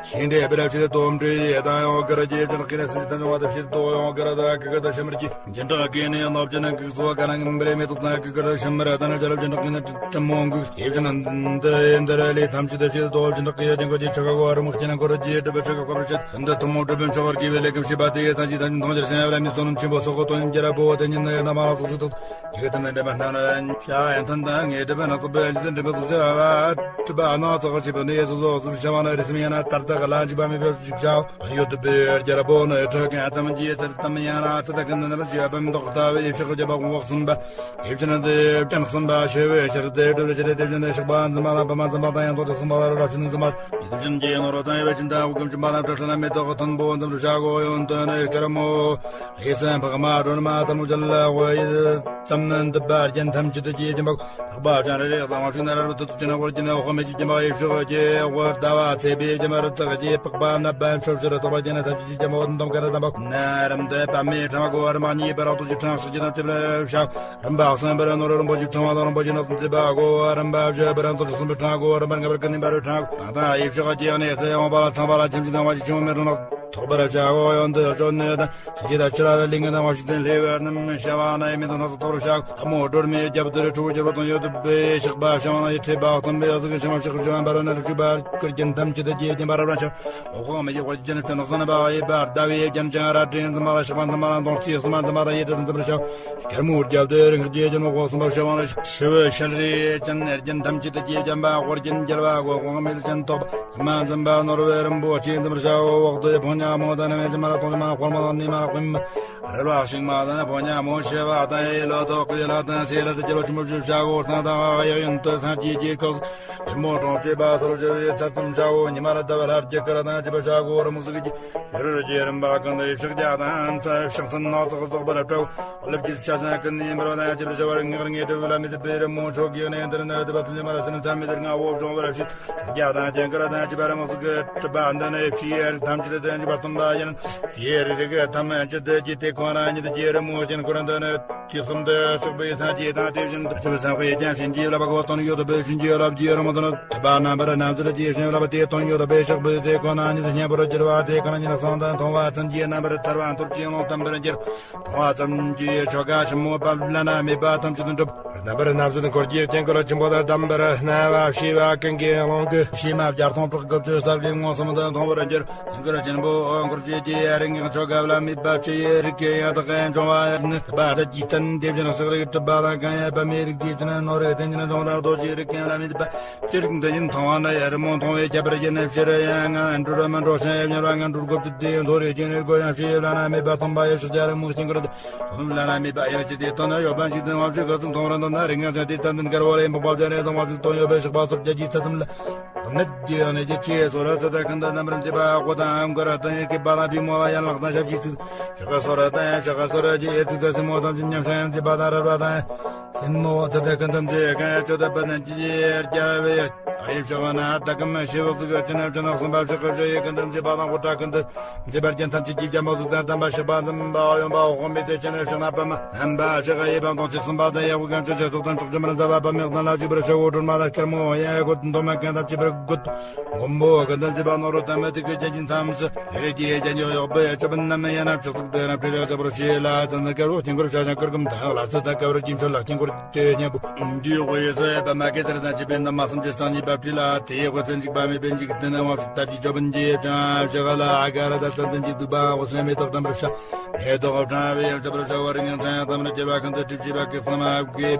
ཤིང་འདྲེས་པའི་རབ་བྱེད་དུ་སྟོབས་འདྲེས་ཡེ་དང་ཡང་ག་ར་རྗེ་ཡབ་ཅན་དྲག་གི་ཡན་ན་ཚེ་ཅན་དང་ཡོང་བ་དུ་བྱེད་དོ། ཡང་ག་ར་དང་གི་ག་དུ་ཤམ་རྒྱས། འཇིན་གྲགས་ཀྱི་ནི་རྣོ་བཅུད་ནི་གུག་སོགས་ག་ལ་ངན་པར་མེ་ཏོག་དང་གུག་དཀར་ཤམ་ར་དང་ནི་རྒྱ་ལོ་འཇིན་གྲགས་ཀྱི་ནི་དྲི་མོ་འགུགས། དེ་བཞིན་འདི་འདི་ལས་ཐམས་ཅད་དུ་བྱེད་དོ། འཇིན་གྲགས་ཀྱི་ཡ་ཅན་གོ་ཅི་ཆོ་ག་གོ་ར་མུག་ཅན་གོ་ར་ཇི་དྲི་བ་ཆོ་ག་གོ་ར་བྱེད་འདི་ཐུན་མོང་གྲུབ་པའི་མཆོག་གར་གྱི་བའི་ལས་ཀུན་བྱེད་པ་དེ་ཡི་ཐམས་ཅད་ཐམས་ཅད་མཐོང་རྒྱལ་སེམས་ཡ་བླ་མའི་བསོད་ནམས་ཆེན་པོ་སོགས་ཀྱི་དོན་ཡིན་རྒྱལ་རབ་པོ་དེ་ཉིད་ནི་ཡ་ན་མ་ལ་སོགས་སུ་དག་ཡི་གེ་དང་ལྡན་པ་རྣམས་ལ་ཡང་ཤ་ཡང་ཐན་དང་ངེས་སྒྲིབ་པ་ནག་ཚོགས་པའི་འཇིག་རྟེན་འདྲེན་པ་སོགས་བྱ་བ་གྲུབ་པ་སྣ་ཚོགས་ཀྱི་བྱེད་པ་འདི་ཡི་སོ་སོ་སོ་སོ་བྱ་བ་ན་རིས་སམ་ཡ་ན་ལྟར་དག་ལ་འཇིགས་པ་མེད་པའི་འཇིགས་བྱའོ། ཡོད་དུ་བའི་རྒྱལ་པོ་ནི་ཁྲོ་གན་ཐམས་ཅད་ཚར་ཙམ་ཡང་ན་ཚར་དག་གི་འདི་ནི་བརྗོད་པ་མི་ཐོགས་ལྟ་བའི་ཕྱག་རྒྱ་བ་དགོངས་གསུམ་པ། ཡིབ་ཅན་དེ་ཅན་གསུམ་པ་ཤེ་བའི་ཕྱིར་དེ་སྒྲུབ་ཕྱིར་དེ་བཞིན་དུ་ཞགས་པ་འཛིན་པ་ལ་བ་མ་འཛིན་པ་དང་ཡང་དོ་ཅག་གསུམ་པ་ལ་རབ་ཅན་འཛིན་པ། ཡིད་བཞིན་གྱི་ནོར་དང་ཡིད་བཞིན་དུ་དབུགས་འབྱིན་པ་ལ་བྲལ་ལ་མེ་ཏོག་མཐོན་པོ་འཛུམ་རུ་ཤ་གོ་ཡོན་ཏན་ནི་དཀར་མོ། ཡིད་སེམས་འཕགས་མ་སྒྲོན་མ་དམ་བཅའ་ལ་འོད་ཡིད་ཙམ་མིན་འདུས་པ་རྒྱན་ཐམས་ཅད་དུ་སྐྱེས་ཀྱི་འབག་འཕགས་པ་སྤྱན་རས་གཟིགས་དབང་ཕྱུག་ནི་རབ་ཏུ་ཐུགས་ཀྱི་ནག་པོར་གྱི་ནི་འོག་མིག་གི་རྒྱན་པ་ཡེ་ཤེས་ཀྱི་འོད་ཟླ་བ་ཚེས་པའི་རྒྱན་པ་རི་དྭགས་ཀྱི་པགས་པ་ནག་པ་མཆོད་ཕྱིར་ཐོགས་པ་ཅན་ཐམས་ཅད་ཀྱི་རྒྱན་པ་འོད་འདོམ་དཀར་དམ་པ་ན་རམ་དུ་པདྨའི་ཕྲེང་བ་གོ་རིམ་པ་གཉིས་པར་རབ་ཏུ་ཅི་ཕྲེང་ཞིག་ཅི་དང་ཅི་བར་བྱ། རིམ་པ་གསུམ་པར་ནོར་རིན་པོ་ཆེའི་ཕྲེང་བ་དང་རིན་པོ་ཆེའི་ནགས་སུ་མཛེས་པ་གོ་རིམ་པ་བཞི་པར་དོ་ཅོག་གསུམ་པའི་ཕྲེང་བ་གོ་རིམ་པར་ངེས་པར་ཀུན་ནས་འབར་བའི་ཕྲེང་བ་དང་དང་ཡེ་ཤེས་ཀྱི་ཡང་ནས་སེ་འོང་བ་ལ་ཚངས་པ་ལ་ཁྱིམ་གྱི་དང་བ་ཞིག་ཆུང་མེ་རུ་ནགས་ཐོགས་པར་བྱ་གོ་ཡོན་ཏན་བརྗོད་ནས་དང་། ཞིང་སྐྱེས་དང་ཆུ་ལ་ལ་ལིང་གི་དང་བ་ཞིག་སྟེང་ལྷེ་བའི་རྣམ་ཤ་བ་ན་ཡི་མེ་ཏོག་སྣ་ཚོགས་ཐོགས་པར་བྱ། ཨ་མོ་སྒྲོལ་མའི་རྒྱབ་ཏུ་རེ་ཁྲུ་བོ་རྒྱལ་པོ་དང་ཡོད་དུ་བའི་ཞགས་པ་ཤ་བ་ན་ཡི་ཁྲི་པ་སྟོན་པའི་ཡ་ཟུག་གི་ཤ་མ་ཤག་ཤ་བ་འབར་བ་ན་རུ་ཆུ་པ་ཀུར་རྒྱན་ཐམས་ཅད་དུ་རྒྱས་རྒྱན་པ་རབ་ར་ཆ། འོག་ཁོག་མི་ཡི་དཀོར་གྱི་ནི་ཆུ་ནགས་སོ་ན་པ་ཡི་པ་ཟླ་བའི་རྒྱན་ཅན་ར་སྤྲིན་འཛིན་པ་ལ་ཞགས་པ་འཛིན་པ་ལ་མདོང་རྩིས་གསུམ་པ་འཛིན་པ་ལ་ཡི་དྲི་འཛིན་པར་བྱ། དཀར་མོ་རྒྱབ་ཏུ་རིང་རྒྱས་རྒྱན་པ་འོག་གསུམ་པ་ཤ་བ་ན་ཤི་བའི་ཤལ་རི་ཅན་རྒྱན་ཐམས་ཅད་དུ་རྒྱས་རྒྱན་པ་དཀོར་རྒྱན་རྒྱལ་བ་སྒོ་ཁོག་མི་ལ་ཅན་ཐོབ། མ་འཛིན་པ་ནོར་བུ་རིན་པོ་ཆེ་འཛིན་པར་བྱའོ། འོག་ཏུ་ཕོ་ཉ་མོ་དང་ནི་མེ་ཅན་མ་ལ་གཏོང་ཅན་མ་ལ་འཁོར་མ་དང་ནི་མ་ལ་ཀུན་མ་རལ་བ་ཤིང་མ་དང་ནི་ཕོ་ཉ་མོ་ཤེ་བ་དང་ཡེ་ལོ་ཏོག་གི་ལ་དང་སེ་ལ་དང་རྒྱལ་བ་ཆེན་པོ་བཅུ་བྱའོ། ཐང་དང་ཨ་ཡག་ཡོན་ཏུ་སངས་རྒྱས་ཀྱི་སྐབས་ཡུ་མོ་གྲོང་ཁྱེར་པ་སོར་བྱ་བའི་ཚར་ཙམ་བྱའོ། ཉི་མ་ལ་ཟླ་བ་ལྷར་རྒྱུ་ཀ་ར་དང་བཅུ་པ་བྱ་གོ་ར་མུ་སུ་གི་ཤེ་རུ་རྒྱས་རིམ་པ་ཀུན་ཏུ་ཕྱག་རྒྱ་དང་ཚ་ཕྱག་མཚན་སྣ་ཚོགས་རྫོགས་པར་སྤྲོ། ལབ་ཀྱི་ཆ་ཚང་ཀུན་ནས་འབར་བ་དང་ཡང་ཅི་བྱ་བར་ངེས་པར་ངེས་སྒྲིབ་ལ་མི་ཚུད་པའི་རི་མོ་མཆོག་གི་གནས་འདིར་ནི་དུ་བ་ཐུན་ལས་མ་ར་སེམས་ཚ་མི་ཚེར་ང་འོབ་སྦྱོང་བར་བྱེད། ཕྱག་རྒྱ་དང་རྒྱན་དཀར་དང་བཅས་པ་རི་མོ་ཚུ་གི་གྲུབ་པ་འདི་ནི་ཕྱིའི་རིགས་ཐམས་ཅད་དུ་འཇུག་པར་སྟོན་པ་ཡིན། ཕྱིའི་རིགས་ཐམས་ཅད་དུ་སྐྱེས་ཏེ་ཁོ་ན་ཉིད་ཀྱི་རི་མོ་ཅན་ཁོ་རང་འདི་ནི་དུས་གསུམ་དུ་ཕྱག་པའི་སངས་རྒྱས་དང་དེ་བཞིན་དུ་ཆུ་བོའི་སངས་རྒྱས་ཀྱང་བྱིན་གྱིས་བརླབས་པ་གོ་དོན་ཡོད་དོ། བོད་བྱིན་གྱིས་བརླབས་ཀྱི་རི་མོ་དང་ཐུབ་པ་རྣམ་པར་སྣང་མཛད་ཀྱི་བྱིན་རླབས་དེ་དོན་ཡོད་དོ། བོད་ཕྱག་པའི་དེ་ཁོ་ན་ཉིད་སྙན་པོར་གྱུར་པ་དེ་ཁོ་ན་ཉིད་གསང་དང་མཐོང་བ་ཐམས་ཅད་རྣམ་པར་ཐར་བ་མཐོལ་གྱིས་ཀློང་དམ་པར་གྱུར། མཐོང་བ་ཙམ་གྱིས་ཆོ་ག་ཆེན་མོ་པ་བླ་ན་མེད་པ་ཐམས་ཅད་དུ་འགྲུབ། རྣམ་པར་སྣང་མཛད་འཁོར་གྱི་དཀྱིལ་འཁོར་ཆེན་པོ་དང་དམ་པར་གནས་པ་ཞེས་པ་ཀུན་གྱི་ཀློང་གི་ཕྱི་མ་བརྒྱ་སྟོང་ཕྲག་དགུ་བཅུ་རྩ་བཞིའི་མངོན་སུམ་དུ་མཐོང་བར་འགྱུར། དཀྱིལ་འཁོར་ཆེན་པོ་འཁོར་བཅས་ཀྱི་རིགས་ཀྱི་ཆོ་ག་བླ་མེད་པ་ཕྱི་ཡི་རིགས་ཀྱི་ཡང་དག་གི་འབྱུང་བ་ནི་ཐུབ་པ་དང་རྒྱུད་བསྟན་དེ་བཞིན་གཤེགས་རིགས་གྲུབ་པ་དང་གང་ཡང་པ་མེད་རིགས་དེ་བཞིན་ནོར་རིགས་དེ་ཉིད་འབྱུང་བ་དང་རྡོ་རྗེ་རིགས་ཀྱི་བླ་མེད་པ། ཅི་རིགས་འདི་ཉིད་མཐོང་བ་ན་ཡར་རི་མོ་མཐོང་བའི་ཁྱད་པར་ཡིན་ཕྱིར་ཡང་ང་འགྲོ་ར་མི་འགྲོ་ཞིང་ཡབ་ཉར་བ་ང་འགྲོ་དགོས་ཀྱི་དེ་མཐོ་རིས་ཀྱི་ནི་སྒོ་ཡང་ཕྱི་ཡི་བླ་ན་མེད་པ་སྟོན་པ་ཡི་ཕྱག་རྒྱ་རི་མོ་དཀྱིལ་འཁོར་དུ་སོ་ནམ་བླ་ན་མེད་པ་ཡང་ཅི་དེ་དོན་ན་ཡོད་པ་ཞིག་ཏུ་མ་ཕྱི་ག་ཙམ་མཐོང་ར་འདོད་ན་རིགས་ངན་ཅན་དེ་ལྟ་འདུན་དཀར་བ་ལ་ཡིན་པ་བབ་ཅན་རེ་དང་བ་ཚུལ་དོན་ཡོད་པའི་ཞགས་པ་སོར་རྒྱ་ཀྱི་ཚ་ཙམ་ལ་ནད་ཀྱི་ཡང་ནད་ཀྱི་ཆེས་སོར་ཚ་ད་ཁན་ད་རྣམ་པར་མཛེས་པ་ཨ་ཁོ་དང་ཨམ་ཀ་ར་དང་ཡི་གེ་པ་དང་བི་མོ་ལ་ཡན་ལག་དང་ཞབས་ཀྱི་ཚིག་ཞག་ག་སོར་དང་ཡང་ཞག་ག་སོར་གྱི་ཨེ་ཚིག་དང་སེ་མོ་ཐམས་ཅད་ཉམས་ཤིང་མཛེས་པ་དང་རལ་བ་དང་སེན་མོ་ཚ་ད་ཁན་ད་མཛེས་གང་ཡང་ཆོས་དད་པ་དང་ཅི་ཡེ་རྒྱ་བའི། ཡེ་ཕྱོགས་ན་ད་གམ་ཤེ་བག་ཟིག་ཅི་ན་ཅི་ན་གསུམ་པ་ཕྱག་གི་ཡེ་ཀུན་ཏུ་མཛེས་པ་དང་པོ་ཏྲ་ཀུན་ཏུ་མཛེས་པར་རྒྱན་ཐམས་ཅད་ཀྱི་རྒྱན་པ་གཟུགས་དང་ལྡན་པ་ཕྱག་པ་འཛུམ་པ་གཡོན་པ་འོག་མིན་ཏེ་ཅི་ན་ཕྱག་ན་པདྨ་རྣམ་པ་ཕྱག་གི་ཡེ་དང་དང་ཆེ་གསུམ་པ་དང་ཡག་པོ་གང་ཆེ་ཆེ་ཚོགས་དང་ཆོག་ཅི་མར་མཛད་པ་པདྨའི་གདན་ལ་གཅིག་པར་ཕྱག་འོ་སྒྲོལ་མ་ལ་སྐར་མོ་ཡང་ཡག་པོ་མདོ་མ་གང་དང་གཅིག་པར་དགོད། མགོན་པོ་ཀུན་ཏུ་མཛེས་པ་ནོར་བུ་དང་མི་དེ་ཀའི་རྒྱན་གྱི་མཚམས་སུ་དེ་རེ་ཀྱི་རྒྱན་གྱི་གཡོག་པོ་ཡ་ཅོ་བན་ནམ་ཡ་ན་ཕྱག་ཚིག་དེ་ར་ཕྲི་ར་ཅ་པར་ཤེ་ལ་ཙན་ན་ཀ་རོ་དཀྱིལ་འཁོར་ཤ་ཞང་ཀར་གུམ་དང་ལ་སི་དང་ཀ་བར་གྱི་མཆོད་ལ་དཀྱིལ་འཁོར་ཅེས་སྙན་པོ། འདིའི་དབུས་སུ་པདྨ་གེ་སར་དང་བཅས་པའི་འདབ་མ་སུམ་ཅུ་རྩ་གཉིས་པ་བྲིས་ལ་དེའི་དབུས་སུ་འཇིགས་པ་མེད་པའི་འཇིག་རྟེན་དབང་ཕྱུག་དར་གྱི་ཅོ་བན་གྱི་ཅང་ཞི་ག་ལ་ཨ་ག་ར་དང་ཙན་དན་གྱི་བདུག་པའང་དབུས་སུ་མེ་ཏོག་དམ་པར་ཤ་མེ་ཏོག་ཕྲེང་བའི་ཡང་ཅ་པར་ཤ་བ་རིང་ཡང་ཕྲེང་ཡང་དམ་ར་བྱེ་བ་ཁང་དུ་གྲིབ་ཀྱི་བ་ཀི་སམ་ཨ་བགེ་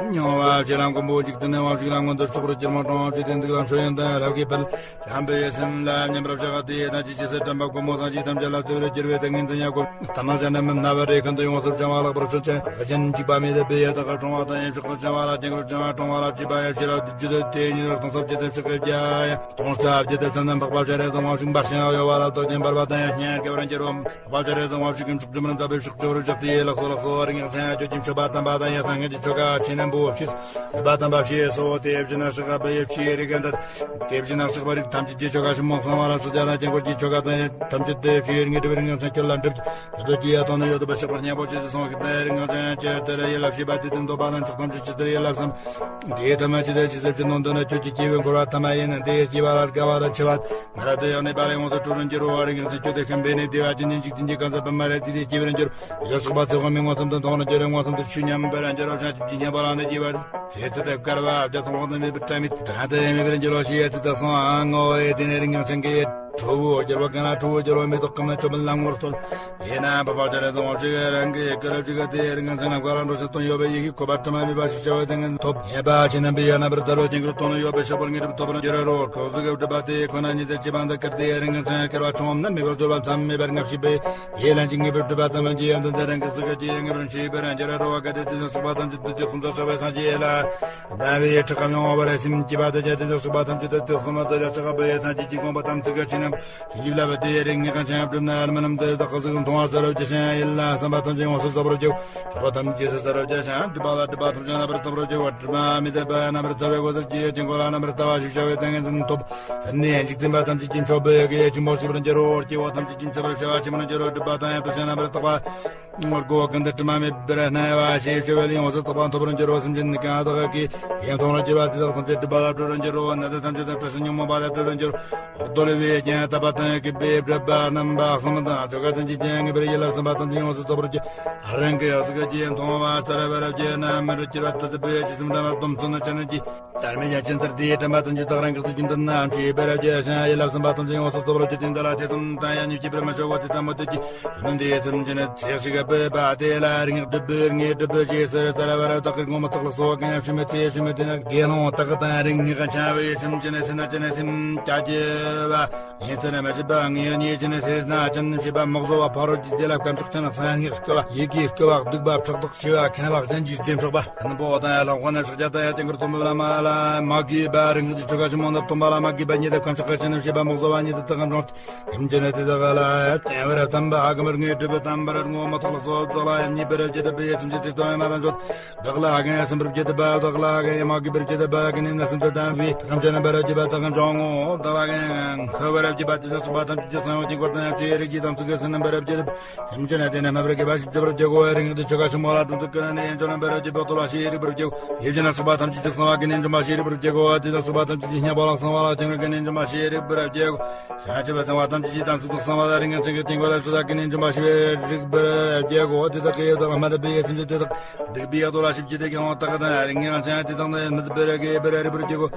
མྱོང་བ་ཞེ་ལམ་མགོན་པོ་འཇིག་རྟེན་ནས་དབང་ཕྱུག་ལ་མངོན་དུ་ཕྱོགས་རུ་ཅིར་མ་གྲོང་ཅི་དེ་འདུག་ལམ་ཤོ་ཡང་དང་རབ་ཀྱི་ཕལ། བྱམས་པའི་སེམས་ལ་མཉམ་པར་བཞག་སྟེ་ཐམས་ཅད་ཇི་སྲིད་དྲན་པ་སྒོ་མོ་སངས་རྒྱས་ཐམས་ཅད་ལ་བརྩེ་བར་གྱུར་པའི་ཏིང་ངེ་འཛིན་ཡང་སྒོམ། ལྟ་ན་བྱ་ན་མི་སྣང་བར་རེ་ཁན་དུ་ཡོངས་སུ་བྱང་བ་ལག་པར་ཆུ་ཆེན་ག་ཅན་འཇིགས་པ་མེད་པའི་ཡ་དག་ག་གྲོང་བ་དང་ཡེ་ཕྱོགས་ག་བྱང་བ་ལ་སྐྱེ་འགྲོ་བྱང་བ་གྲོང་བ་ལ་བྱིས་པ་ཡང་ཤེས་རབ་བདུད་རྒྱུད་དུ་དེ་ཉིད་རགས་དང་སོགས་ཀྱི་དེ་ཕྱོགས་ཀྱི་རྒྱ་ཡང་སྟོང་རྩ་བརྒྱད་དུ་ཚན་དང་འཕགས་པ་སྤྱན་རས་གཟིགས་དབང་ཕྱུག་འབར་ཞིང་གཡོ་བ་ལ་བདག་ཅན་འབར་བ་དང་ཡང་སྙན་ག་བར་འགྱུར་རོ། འཕགས་པ་སྤྱན་རས་གཟིགས་དབང་ཕྱུག་གི་མཆོག་སྒྲུབ་རྣམས་ལྟ་བུའི་ཕྱོགས་ཕྱོགས་རུ་བཞག་སྟེ་ལག་སོ་ལག་སོ་བ་རིང་ཡང་ཚན་ཡང་ཁྱོད་ཀྱི་མཆོད་པ་དམ་པ་དང་ཡང་སངས་རྒྱས་ཀྱི་ཆོ་ག་ཆེ་ན་འབུལ་བ་ཕྱིར། སྒྲུབ་པ་དམ་པ་ཞེས་སོ། དེ་བཞིན་ན་སྲེག་པ་ཡེ་ཕྱིའི་རིགས་ཀྱང་དད། དེ་བཞིན་ན་སྲེག་པ་རིགས་ཐམས་ཅད་ཀྱི་ཆོ་ག་ཞིབ་མོ་གསང་བ་ལ་སྲེག་བྱ་དང་དཀྱིལ་འཁོར་གྱི་ཆོ་ག་དང་ཐམས་ཅད་དེ་ཕྱིའི་རིགས་ཀྱི་སྒྲིབ་པའི་རིགས་ཀྱང་ཁྱོད་ལ་འགྲིབ། ཁྱོད་དུ་སྐྱེ་ཡ་དང་ནི་ཡོད་དོ་པ་ཞེས་པ་སྙན་པོ་ཆེ་ཞེས་གསུངས་ཀྱི་དེ་རིགས་ཀྱང་ཅི་ལྟར་ཡིན་ལབ་ཤེས་པ་དེ་དོན་རྟོགས་པ་དང་ཆོག་ཐམས་ཅད་ཇི་ལྟར་ཡིན་ལབ་བསམ། དེ་ཐ་མ་ཇི་ལྟར་ཇི་ལྟར་ཅི་ནང་དོན་ན་ཁྱོད་ཀྱི་སྐྱེ་བའི་འཁོར་བ་ཐ་མ་ཡིན་ན་དེ་སྐྱེ་བ་ལ་དགའ་བ་ལ་འཆི་བ། ང་ར་དེ་ཡང་ནི་པ་རེ་ངོ་སོ་སྤྲོ་རུ་འགྱུར་བ་རིགས་ཀྱང་ཅི་ཁྱོད་དེ་ཁམས་པའི་ནི་བདེ་བ་ཅན་ནི་འཇིག་རྟེན་གྱི་གང་ཟག་པ་མ་རེད་དེ་དེ་སྐྱེ་བར་འགྱུར། ཡོ་སྲོག་པ་ཚེ་དབང་མི་མངོན་སུམ་དུ་མཐོང་རུ་འགྱུར་རེ་མངོན་སུམ་དུ་ཆུ་མཉམ་པར་འགྱུར་རོ། བྱང་ཆུབ་ཀྱི་ཉམས་པ་ལ་ནི་སྐྱེ་བར་ཚེ་ཚེ་དེ་བསྐལ་པ་བརྒྱ་སྟོང་དཔག་ཏུ་མེད་པའི་དྲན་མེད་དྲན་དེ་མེད་པར་འགྱུར་རོ་ཞེས་ཚིག་དེ་གསུངས། ཨ་ངོ་བོའི་དེ་ནས་རིགས་ཀྱང་ཅན་གྱི་ཁྲོ་བོ་རྒྱལ་བ་གང་ལ་ཁྲོ་བོ་རྒྱལ་བ་མེ་ཏོག་གང་ལ་ཆོ་བན་ལ་ངོར་ཐོལ། ཡེ་ན་བ་བ་ཅ་རེ་དང་བ་ཞིག་རང་གི་ཀ་ར་ཅིག་དེ་རིགས་ཀྱང་ཅན་ལ་བཀའ་ལ་འགྲོ་ཞིག་དོན་ཡོད་པའི་ཡེ་ཤེས་ཁོ་པ་དྲི་མ་མེད་པ་ཞིག་བྱ་བའི་ཏིང་ངེ་ཐོབ། ངེས་པ་ཆེ་རྣམ་པའི་ཡ་རྣམ་པར་ཐར་བའི་དེང་གི་དོན་ཡོད་པའི་ཤོག་པར་ངེས་པར་ཐོབ་པར་འགྱུར་རོ། ཁོ་ཟིག་གི་སྒྲུབ་པ་དེ་ཁོ་ན་ཉིད་དུ་སྐྱེ་བ་འདི་ཀིར་ཏེ་རིང་གི་ཚན་སྐལ་བ་ཆུང་བ་ནམ་མེད་པར་སྦྱོར་བ་མཚམས་མེད་པར་ངབ་ཤེས་པས། ཡེ་ལན་ཅིག་ངེས་པར་སྒྲུབ་པ་ཙམ་གྱི་ཡོན་ཏན་དེ་རང་གི་གཟུགས་ཀྱི་ངེས་པར་ཤེས་པར་འགྱུར་རོ། བ་ག་དེ་དེ་ཚོ་སྲོག་པ་ཐམས་ཅད་དུ་ཅི་གསུང་དུ་སྲོག་པའི་སངས་རྒྱས་ལ། ཟླ་བའི་ཁྲི་ཁ་མྱོང་བ་རེ་སེམས་སྐྱིད་པ་དེ་ཅི་དེ་ཚོ་སྲོག་པ་ཐམས་ཅད་དུ་དེ་གསུང་མ་དེ་ལ་སྲོག་པ་ཡེ་ཐམས་ཅད་ཀྱི་དགོངས་པ་དམ་ཚིག་གི་ཆེ་རྣམས། ཡིད་ལ་བ་དེ་རིང་ངེས་གང་ཆེན་སྒྲུབ་ན་མི་རྣམས་དེ་དག་གཟུགས་མཐོང་བ་ས་རབ་ཀྱི་ཤན་ཡིད་ལ་བསམ་པ་ཐམས་ཅད་ཡོངས་སུ་རྫོགས་པར་འགྱུར། ཆོག་པ་ཐམས་ཅད་ས་རབ་ཀྱི་ཤན་སྒྲུབ་པ་ལ་སྒྲུབ་པ་ཐམས་ཅད་རྣམ་པར་རྟོགས་པར་འགྱུར་བ། དྲི་མ་མེད་པའི་རྣམ་པར་ཐར་བའི་སྒོ་ཟེར་གྱི་དཀྱིལ་འཁོར་ལ་རྣམ་པར་ལྟ་བ་ཞིག་བྱ་བའི་ཏིང་ངེ་འཛིན་ཐོབ། ཟེར་ནས་འཇིག་རྟེན་པ་ཐམས་ཅད་ཀྱི་མཆོད་པའི་གེ་ཆེན་པོ་ཞིག་པར་འགྱུར་རོ། སྐྱེ་བོ་ཐམས་ཅད་ཀྱི་མཆོད་པར་བྱ་བ་ཆེན་པོར་འགྱུར་རོ། སྒྲུབ་པ་དང་ཡང་དུ་ཤེས་རྣམ་པར་རྟོག་པ། སྒོ་ཀུན་ཏུ་དྲི་མ་མེད་པར་སྣང་བ་ཞེས་བྱ་བའི་ལས་ཡོངས་སུ་རྟོགས་པ་ཐོབ་པར་འགྱུར་རོ། སེམས་ཅན་ནི་གང་དག་གིས་དེ་མཐོང་རུ་གྱུར་པ་དེ་དག་ཐམས་ཅད་སྒྲུབ་པ་ལ་སྤྲོ་རུ་འགྱུར་རོ། ནད་དེ་ཐམས་ཅད་དང་བྲལ་ཞིང་ཉོན་མོངས་པ་ལས་སྤྲོ་རུ་འགྱུར་རོ། རྡོལ་བའི་རྒྱན་བཏབ་པ་དང་གུས་པས་བསྒྲུབས་པ་རྣམ་པ་གསུམ་དང་ཆོ་ག་ཚན་གྱི་རྒྱན་ངེས་པར་ཡིད་ལ་བསམ་པ་ཐམས་ཅད་ཡོངས་སུ་རྫོགས་པར་གྱུར། རང་གི་ཡང་སྲིད་ཀྱི་མཐོང་བ་ལྟར་བར་བརྒྱད་རྣམས་མི་རུ་གྱུར་པ་ལྟ་ཚུལ་བའི་ཇི་ཙམ་འདྲ་བར་སྡོམ་ཚུལ་ནི་ཅི་ནི་ཀྱི། དར་མའི་ཡ་ཅན་ལྟར་དེའི་དྲན་པ་ཙམ་གྱིས་བདག་རང་གི་ཚུལ་གྱི་མདུན་ན་འཁྲིད་པར་བྱེད་ཅིང་ཡིད་ལ་བསམ་པ་ཐམས་ཅད་ཡོངས་སུ་རྫོགས་པར་བྱེད་དེ་འདི་ལ་དེ་ཙམ་དང་ཡང་ཉིད་ཀྱིས་པར་མི་ཆོག་གོ། དེ་ལྟ་མོ་དེ་ཀྱི་དོན་འདི་ཙམ་གྱི་ནི་ཚེ་ཞིག་གི་བོད་པ་དེ་ལ་རིང་སྒྲུབ་པའི་ངེས་སྒྲུབ་པའི་ཞེས་ཟེར་ལྟར་བར་བདག་གི་དགོངས་མ་ཐག་ལ་གསོལ་བ་གང་ཡང་ཞུ་མི་ཚེ་ཞུ་མི་དེ་ན་དགེ་སློང་དག་དང་རིང་ངེས་གང་ཆ་བའི་སེམས་ཅན་ནི་སེམས་ན་ཅན་ནི་སེམས་ཅག་གི་བ། ཡིན་ཟེར་ན་མ་ཤེས་པ་ངེས་ཉེས་ཅན་ནི་སེར་སྣ་ཅན་ཤེས་པ་མི་གཟོ་བ་ཕ་རོལ་གྱི་དེ་ལ་སྐམ་ཕྲག་ཅན་ལ་སང་ངེས་སྐུ་བ་ཡི་གེ་སྐུ་བ་གདུག་པ་ཕྲག་དོག་ཤེས་པ་ཁན་བ་གཞན་གྱིས་རྩེ་འཕྲོག་པ། ནམ་པོ་དང་ཡ་ལ་དབང་ན་ཕྱག་རྒྱ་དང་ཡ་ཏེང་གུར་ཐོན་པ་ལ་མ་ལ་མ་གིས་པ་རིང་གི་ཆོ་ག་ཆེན་མོ་ནར་ཐོན་པ་ལ་མ་གིས་པ་ཉེ་དུ་ཁམས་ཆག་ཁ་ཆེན་ནམ་ཤེས་པ་མོག་བཟོ་བ་ཉེ་དུ་ཏག་ཁམས་གྲོང་ཁྱིམ་ཆེན་ནི་དེ་དག་ལ་བསྟན་བར་དམ་པ་ཨ་ག་མར་ངེས་སྒྲུབ་པའི་དམ་པར་ངོ་མ་ཐོག་ལ་སོ་དག་ལ་ཡང་ཉེས་པར་བྱེད་དུ་པའི་སེམས་ཅན་དེ་ལྟོ་ཡང་མ་དང་ཆོད་བདག་ལ་ཨ་ག་ཡང་སེམས་པར་བྱེད་དུ་པ་བདག་ལ་ཨ་ག་ཡང་མ་གིས་པར་བྱེད་དུ་པ་ཨ་ག་ནི་ན་སེམས་དུ་དམ་པའི་ཁམས་ཆེན་ནམ་པར་བྱེད་པ་དག་གམ་ཆོག་ངོ་བདག་ལ་ཨ་ག་ཡང་ཁ་བར་བྱེད་པ་དེ་ལ་སོགས་པ་ཐམས་ཅད་ཀྱི་གསང་བ་དཀྱིལ་འཁོར་དང་ཡང་ཆེའི་རིགས་ཀྱི་དམ་ཚིག་གི་སེམས་རྣམ་པར་བརྒྱད་དུ། སེམས་ཅན་ལ་དེ་ནས་མ་བར་གྱི་བ་ཞིག་སྒྲུབ་པར་བགྱི་གོ། རིང་དུ་ཆོ་ག་ཆུང་མ་ལ་དམ་ཚིག་ཀུན་ནས་ཡན་ཆོད་རྣམ་པར་བརྒྱད་པོ་གཏོར་བ་ཞེས་རིག་པར་བགྱི་གོ། དེ་བཞིན་ན་སོགས་པ་ཐམས་ཅད་ཀྱི་གསང་བ་གི་ནས་འཇོམས་པ་ཞེས་རིག་པར་བགྱི་གོ། དེ་ལ་སོགས་པ་ཐམས་ཅད་ཀྱི་སྙན་པ་ལ་གསང་བ་ལ་ཐིམ་རིག་གི་ནས་འཇོམས་པ་ཞེས་རིག་པར་བགྱི་གོ། བྱང་ཆུབ་པའི་གསང་བ་ཐམས་ཅད་ཀྱི་དམ་ཚིག་ཏུ་གསང་བ་ལ་རིང་ངེས་ཅན་གྱི་དཀྱིལ་འཁོར་ལ་སོགས་པ་གི་ནས་འཇོམས་པ་ཞེས་རིག་པར་བགྱི་གོ། དེ་དག་གི་ཡོད་དག་མ་དག་པའི་ཡེ་སེམས་ཅན་དེ་དག་སྡིག་པའི་གཏོར་བ་ཞིབ་ཀྱི་དེ་གང་བ་དག་དང་རིང་ངེས་ཅན་དེ་དག་ནི་མི་ཚུགས་པར་རྒྱས་པར་རིག་པར་བགྱི་གོ།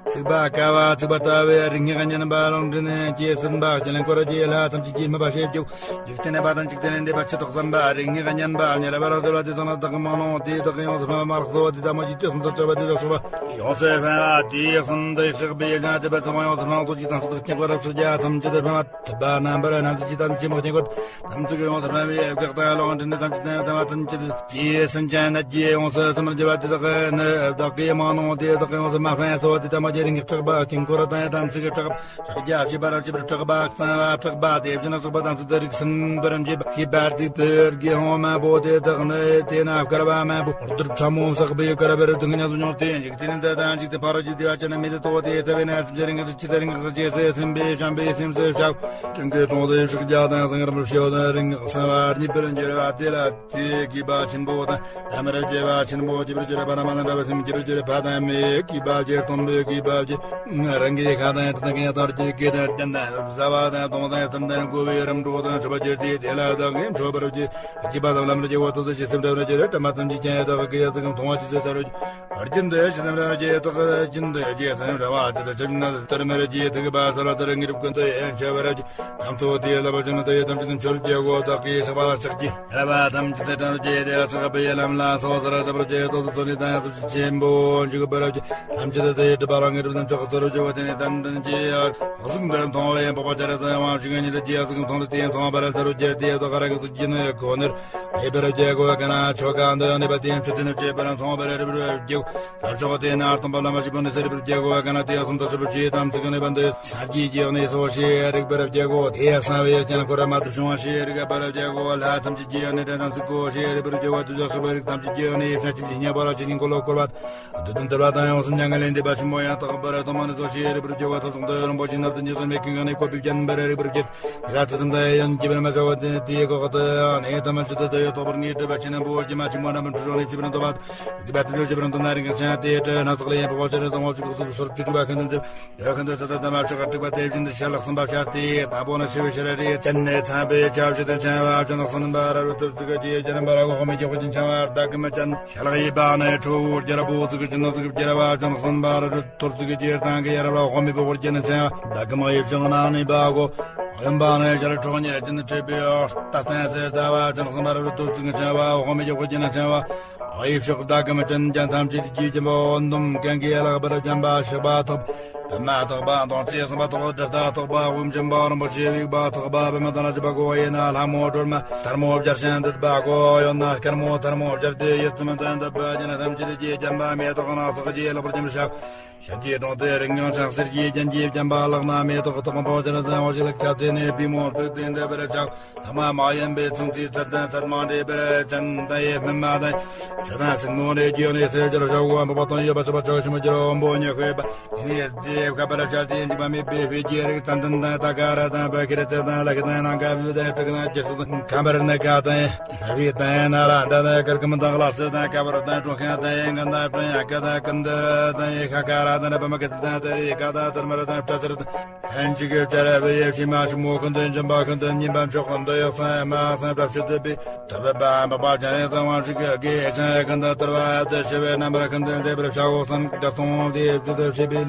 ཚིག་པ་ཀ་བ་ཚིག་པ་ལྟ་བུའི་རིག་ངེས་ཉན་པ་ལོང་དྲི་ནས་སྐྱེས་ཟིན་པ་ཀྱི་ལན་སྐོར་གྱི་ལྷ་ཐམས་ཅད་ཀྱིས་སྨོད་པ་བྱེད་བགྱི། འཇིག་རྟེན་ནས་པ་དང་འཇིག་རྟེན་ནས་འདས་པ་ཆོས་ཐོག་བསམ་པ་རིག་ངེས་ཉན་པ་ཉེ་ལ་བ་རང་ཟེར་བ་དེ་དག་ན་བདག་གི་མ་ནོ་དེ་བདག་གི་ཡོངས་སུ་ཕན་པ་མ་རག་སོ་བ་དེ་དག་མ་ཅིག་ཅི་གསུང་དུ་བཅར་བ་དེ་དག་སོ་བ། ཡོངས་སུ་ཕན་པ་དེའི་གསུང་དུ་ཡིག་ཆགས་པའི་ཡན་ལ་དེ་པ་ཚང་མ་ཡོངས་སུ་ཕན་པ་ཐོག་ཅིག་དང་སོ་དག་སྐྱེ་བ་རབ་སོ་རྒྱ་ཐམས་ཅད་དུ་ཕན་པ། ཐུབ་པ་རྣམ་པར་སྣང་མཛད་ཀྱི་དམ་ཆོས་མ་སྐྱེ་འཁོར། དམ་ཚིག་ཡོངས་སུ་སྨྲ་བའི་བཀའ་དང་ལོག་འདྲེན་ནས་ཐམས་ཅད་དང་ཐམས་ཅད་ཀྱི་སེམས་ཅན་ནད་ཀྱིས་ཡོངས་སུ་སྨིན་པར་བགྱི་བ་དེ་དག་ནི་བདག་གིས་མ་ནོ་དེ་བདག་གིས་ཡོངས་སུ་མ་ཕན་སོ། དེ་ལྟ་མ་བགྱི་རིག་ངེས་སྐྲག་པ་དཀྱིལ་འཁོར་དང་ཡང་དམ་ཚིག་གི་སྐྲག་པ་ཕྱག་རྒྱ་བྱེད་པ་ ཅི་བར་གྲགས་པ་གསང་བ་གྲགས་པ་དེ་བཞིན་གྲགས་པ་དམ་ཚིག་ཏུ་རིགས་སུན་པར་འབྱེད་པ་ཞེས་པ་སྡིག་པའི་དགེ་སློང་མང་པོ་དེ་དག་ནི་དེ་ན་བསྐལ་པ་མང་པོ་རྡུལ་ཕྲ་མོ་བསགས་པའི་བསྐལ་པར་དུ་ཉམས་སུ་མྱོང་སྟེ་འཇིག་རྟེན་འདི་དང་འཇིག་རྟེན་ཕ་རོལ་གྱི་བདེ་བ་ཅན་མེད་དེ་ལྟོ་སྟེ་ལྟ་བས་ན་སེམས་ཅན་རིགས་ངན་ཇི་ལྟར་ངག་རྗེས་སུ་སེམས་པས་བྱམས་པའི་སེམས་སུ་བྱ། ཀུན་གྱི་གྲོང་དུ་ཕྱག་རྒྱ་དང་གསང་རབ་ཤེས་པ་དང་རིགས་ངག་གསང་བ་རྙེད་པར་འགྱུར་བ་དེ་ལ། དེའི་གུས་པ་ཆེན་པོ་དང་། ལམ་རབ་རྒྱས་པ་ཆེན་པོ་རྒྱས་པར་གྱུར་པ་རྣམས་ལ་འདྲ་བའི་སེམས་རྒྱས་པར་གྱུར་པ་དང་མི་གུས་པ་བརྒྱད་སྟོང་པོའི་གུས་པ་བརྒྱད། རང་གི་ཁ་དང་ཡང་དང་ཡང་དང་རྒྱས་དགེ་དང་རྒྱན་དང་བཟའ་བ་དང་གཏོང་དང་གཏམ་དང་བསྐོར་བའི་རིམ་གྲོ་དང་མཆོད་པ་བརྗོད་དེ་དེ་ལ་བདག་གིས་མཆོད་པར་བགྱི། སྐྱིད་པ་དང་ལམ་རྒྱས་པ་ཐོབ་ཚུལ་གྱི་སེམས་འདྲ་བར་གྱུར་པ་དྲན་པ་ཐམས་ཅད་ཀྱང་བདག་གིས་ཡང་ཙམ་མཐོང་བ་ཇི་སྲིད་ཟེར་རོ། རྒྱུན་དུ་ཇི་ཙམ་རེ་རྒྱས་དག་རྒྱུན་དུ་ཇི་ཙམ་རེ་བ་ཇི་ལྟར་ཆོས་ཉིད་ན་ལྟར་མེར་གྱིས་ཐུག་པ་སལ་བ་ལྟར་ངེས་གྲུབ་ཀུན་ཏུ་ཡང་མཆོད་པར་བགྱི། ཐམས་ཅད་དེ་ལ་བ་ཅན་དུ་ཡི་ཐམས་ཅད་མཆོད་རྒྱལ་སྒོ་བདག་གིས་ཕྱག་པ་ཕྱག་གི་རལ་པ་ཐམས་ཅད་དེ་དྲངས་རྒྱས་དེ་ལ་ཕྱག་པའི་ལམ་ལ་སོགས་སར་བཞག་པར་བགྱི། ཏོག་ཏོག་ཏོ་ནི་དང་ཡང་སོགས་ཆེན་པོ་འཇུག་པར་བགྱི། ཐམས་ཅད་དེ་གྲུབ་པ་རང་གི་གྲུབ་དང་ཕྱོགས་སུ་རུ་འཇུག་པ་དེ་ནི་ཏན་ཏན་གྱི་གཟུགས་འདི་མཐོང་བས་ཡང་འཕགས་པ་སྤྱན་རས་གཟིགས་དབང་ཕྱུག་ཉིད་དུ་རྒྱལ་གཟིགས་མཐོང་ལ་དེ་མཐོང་བར་ས་རུ་རྒྱལ་དེ་ཡོད་དོ་ཁ་ར་གི་གཟུགས་ཀྱི་ནི་གོ་ནིར་ཨེ་པར་རྒྱལ་གོ་ཀ་ན་ཆོ་ག་འདི་ཡང་ནི་པ་དེ་ཡང་ཆུ་དེ་ནི་བཅས་པར་མཐོང་བར་རིབ་རིབ་རྒྱལ། ས་ཕྱོགས་དེ་ན་སྟོང་པ་ལམ་པ་ཞིག་པོ་ནི་ས་རིབ་རྒྱལ་གོ་ཀ་ན་དེ་ཡང་སུམ་ད་ཞིབ་ཅེས་དམ་ཚིག་གི་ནི་པ་འདི་ས་རྒྱས་རྒྱས་ནི་སོ་ཞེས་རིག་པར་རྒྱལ་གོ་དེ་ཡང་གསང་བའི་རྒྱན་འཁོར་མ་ཐུབ་བྱུང་བ་ཞེས་རིག་པར་རྒྱལ་གོ་ལྷ་ཐམས་ཅད་ཀྱི་ཡང་ནི་དྲན་དམ་ཚིག་གོ་ཞེས་རིག་པར་རྒྱལ་བ་དུ་ཞག་སོ་པའི་རིགས་ཐམས་ཅད་ཀྱི་ཡང་ནི་ཡེ་ཤ་ཅིག་ཅིག་ཉེ་བར་ཅིག་ཉིན་གོ་ལོ་བསྐོར་བ། བདུད་དང་བྲལ་བ་དང་ཡང་སུམ་མྱ་ངན་ལས་འདས་པ་ཆེན་པོ་ཡང་དག་པར་སྟོང་པ་ནི་སོ་ཞེས་རིག་པར་བརྗོད་པ་ཐོབ་སོང་དུ་རིན་པོ་ཆེ་ནབ་ཏུ་ཉེ་སོ་མེད་ཀུན་གང་ནས་བཀོད་པའི་རྒྱན་པར་རིག་པར་བརྗོད། ཡ་ཐུ་ཙམ་དང་ཡང་སྐྱེ་བར་མ་བྱ་བ་དེ་ནི་དེའི་འོག་ཏུ་ཡང་ནི་ཐ་མ་ཅི་ཏུ་དུ་ཡོད་དོག་པར་ངེས་སྒྲུབ་པ་ཆེ་ན་བོ་ཀྱེ་མ་ཆེན་པོ་རྣམ་པར་འཁྲུལ་རོགས་ནས་ཅི་བར་འདོད་པ་དུ་གི་བ་ཐུ་ལུ་ཅི་བར་འདོད་ན་རིག་འཛིན་དེ་སྤྲད་ན་ཚོགས་ལས་ཡང་འཕགས་པ་སྤྱན་རས་གཟིགས་དབང་ཕྱུག་གི་གཟུགས་སོར་ཅི་སྒྲུབ་པ་ཁན་དུ་འདེབས། དེ་ཁོ་ན་ཚེ་དང་ལྡན་མ་ཕྱོགས་ཀ་དྲུག་པ་དེ་བཞིན་དུ་ཞལ་ལག་གསུམ་པ་ཕྱར་ཏེ་དང་པོ་ནི་ཞི་བའི་ཤེས་རབ་རིགས་ཅན་ནས་ཚངས་པའི་ཆབ་ཞུ་དང་ཕྱར་བ་ཅན་གསུམ་པ་ར་རུ་ཐུར་ཚུགས་ཀྱི་རྒྱལ་རབ་པ་ར་གོ་ཧོ་མི་རྒྱལ་ཁོ་ཅན་ཕྱར་བ་བདག་གི་མི་ཅན་ཤ་ལག་ཡི་པ་ནས་ཁྲོ་བོ་རྒྱལ་རབ་པོ་ཚུགས་ཀྱི་ཅན་ནོ་ཚུགས་ཀྱི་རྒྱལ་རབ་པ་ཅན་གསུམ་པ་ར་རུ་ཐུར་ཚུགས་ཀྱི་རྒྱལ་དང་གི་ཡ་རབ་ལ་ཧོ་མི་པོ་ཧོར་རྒྱལ་ནས་ཕྱར་བ་བདག་གི་མ་ཡི་ཕྱོགས་ནང་ནས་པ་གོ་ཡོན་པ་ནས་ཤ་ལག་ཁྲོ་ཉེ་ཅན་ཁྲེ་པའི་ཨོ་ཏ་ཐན་སེ་ཏ་བ་ཅན་གསུམ་པ་ར་རུ་ཐུར་ཚུགས་ཀྱི་ཕྱར་བ་ཧོ་མི་རྒྱལ་ཁོ་ཅན་ཕྱར་བ། ཨ་ཡི་ཕྱོགས་བདག་གི་མི་ཅན་ཅན་ཐམས་ཅད་ཀྱི་ཀྱི་འོ་འདུམ་གན་གྱི་ལག་པར་བྱམས་པ་ཕྱག་པ་ཐོབ། པདྨ་ཐོགས་པ་དོང་ཙེ་གསུམ་པ་ཐོགས་པ་དྲི་ཟ་ཐོགས་པ་དབུ་འཇམ་པ་རིན་པོ་ཆེ་དབྱུག་པ་ཐོགས་པ་པདྨ་དང་ལ་བྱེད་པ་གོ་ཡེ་ན་ལྷ་མོ་སྒྲོལ་མ་དར་མོ་བརྒྱ་བྱིན་འདུད་པ་གོ་ཡོད་ན་དཀར་མོ་དར་མོ་བརྒྱབ་སྟེ་ཡིད་ཙམ་དུ་འདུད་པ་ཅན་ཐམས་ཅད་ཀྱི་བྱམས་པ་མེ་ཏོག་སྣ་ཚོགས་ཀྱི་ལག་པར་བྱམས་ཤབ། ཞལ་གྱི་གདོང་དུ་རིང་ངང་ཕྱག་གསེར་གྱི་རྒྱན་གྱིས་བརྒྱན་པ་ལག་ན་མེ་ཏོག་ཐོགས་པ་འཕགས་པ་སྤྱན་རས་གཟིགས་དབང་ཕྱུག་ལ་ཁྱབ་སྟེ་ནས་པུས་མོ་བཙུགས་ཏེ་འདུད་པར་བྱ། ཐ་མ་མ་ཡིན་པའི་མཚུངས་ཚིག་ཚད་ལྡན་ཚད་མ་འདྲེས་པར་ཅན་དང་ཡེ་སྨིན་མ་དང་། ཆུ་དང་སྲིན་མོ་ལས་རྒྱུ་ནས་གསེར་སྦྱར་བྱ་བ་འབབ་པ་དང་ཡོད་པ་ཆགས་པ་ཆོག་ཤིང་སྦྱར་བ་འོམ་བུ་ཉི་ཤུ་ཡོད་པ། དེ་ནས་རྫས་ཁ་པར་བྱ་དེ་འཇིགས་པ་མེད་པའི་དཔེ་རྒྱས་རིགས་ཙན་དན་དང་ཏ་ཀ་ར་དང་བ་ཀི་རི་ཏི་དང་ལ་ཁི་དང་ནང་ཀ་བུ་དང་ཕྲུ་གུ་དང་རྒྱ་སོ་དང་ཁམ་པར་ནི་ཀ་དང་བི་དང་ན་ར་འདྲ་དང་ཀར་ཀི་མ་དང་ལ་སི་དང་ཀ་བར་དང་ཀྲུང་ཁ་དང་ཡེ་ང་དང་པྲ་ཡ་ཀ་དང་ཀ་འདི་ར་དང་ཡེ་ཁ་ཀ་ར་དང་ནི་པ་མ་ཀི་ཏི་དང་ཏ་རི་ཀ་དང་ཏར་མ་ར་དང་པྲ་ཙི་ར་དང་། ལྷན་ཅིག་གི་བྱ་ར་བའི་ཡེ་ཤེས་མ་ཞིག་མོ་ཀུན་ཏུ་འཇོམས་པ་ཀུན་ཏུ་ཉིན་པ་མཆོག་ཀུན་ཏུ་ཡག་སང་མ་སང་བྲབ་ཤུ་ཏུ་པའི་ཐུབ་པའི་པ་འབབ་པ་ཅན་ཡེ་གསང་བ་ཞིག་གི་དགེ་ཞང་ཡེ་ཀུན་ཏུ་དར་བ་ཡབ་ཏུ་ཞི་བའི་རྣམ་པར་ཀུན་ཏུ་མཛེས་པར་བྱ་འོག་སང་རྒྱ་སྟོང་དེ་བཅུ་དུ་ཞེས་པའི་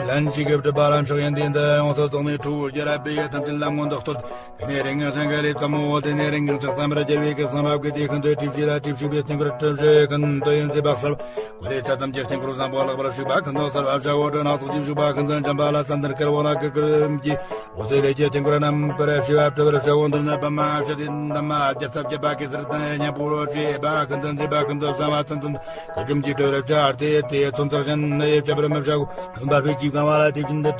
ལན་ཅིག་གི་བྲི་བ་ར་མཆོག་ཡིན་དེ་འདི་ཡོངས་སུ་རྫོགས་ནས་ཁྲོ་བོ་རྒྱལ་རབ་པའི་ཡུལ་ཐམས་ཅད་ལ་མངོན་དུ་གཏོད། དེ་ནས་རིང་ངང་ཅན་ག་ལས་ཙམ་མོ་དེ་ནས་རིང་ངང་ཅན་གཙང་མར་རྒྱལ་བའི་གི་གསང་བ་བཀོད་དེ་ཀུན་ཏུ་གྲིབ་བྱེད་ལ་གྲིབ་བྱུག་པའི་སྟེང་གར་གྲིབ་བྱེད་ཀུན་ཏུ་ཡོན་ཟེར་བག་སར། གོ་ལའི་ཚད་ཙམ་གྱི་སྟེང་ཁུར་བཟང་པོ་ལག་པར་ཞུགས་པ་ཀུན་ཏུ་གསལ་བ་བྱ་བོ་སྤྲིན་སྣ་ཚོགས་ཀྱིས་བྱུགས་པ་ཀུན་ཏུ་འཇམ་པ་ལ་ཙན་དན་དཀར་པོ་ལ་ཀིར་ཀིར་གྱི་འོད་ཟེར་ལས་ཀྱི་སྟེང་ཁུར་རྣམ་པར་ཞུ་བ་སྤྲོ་བར་བྱ་བོ་འདི་ནི་པདྨ་ཨ་ཕྱི་དེ་འདམ་མ་བརྒྱ་རྩ་བརྒྱད་པ་གེ་སར་དང་སྙན་པོ་རོ་བྱེད་པ་ཀུན་ཏུ་མཛེས་པ་ཀུན་ཏུ་བཟང་བ་ཙན་དན་ཀིར་ཀིམ་གྱི་སྤྲོ་བར་བྱ་སྟེ་དེ་ཚོན་ཚགས་ཅན་ནི་ཡེ་བྱ་བར་མི་བྱ་གོ་འོན་པ་ཕས་ཀྱིས་གང་བ་ལ་དེ་བཞིན་དུ་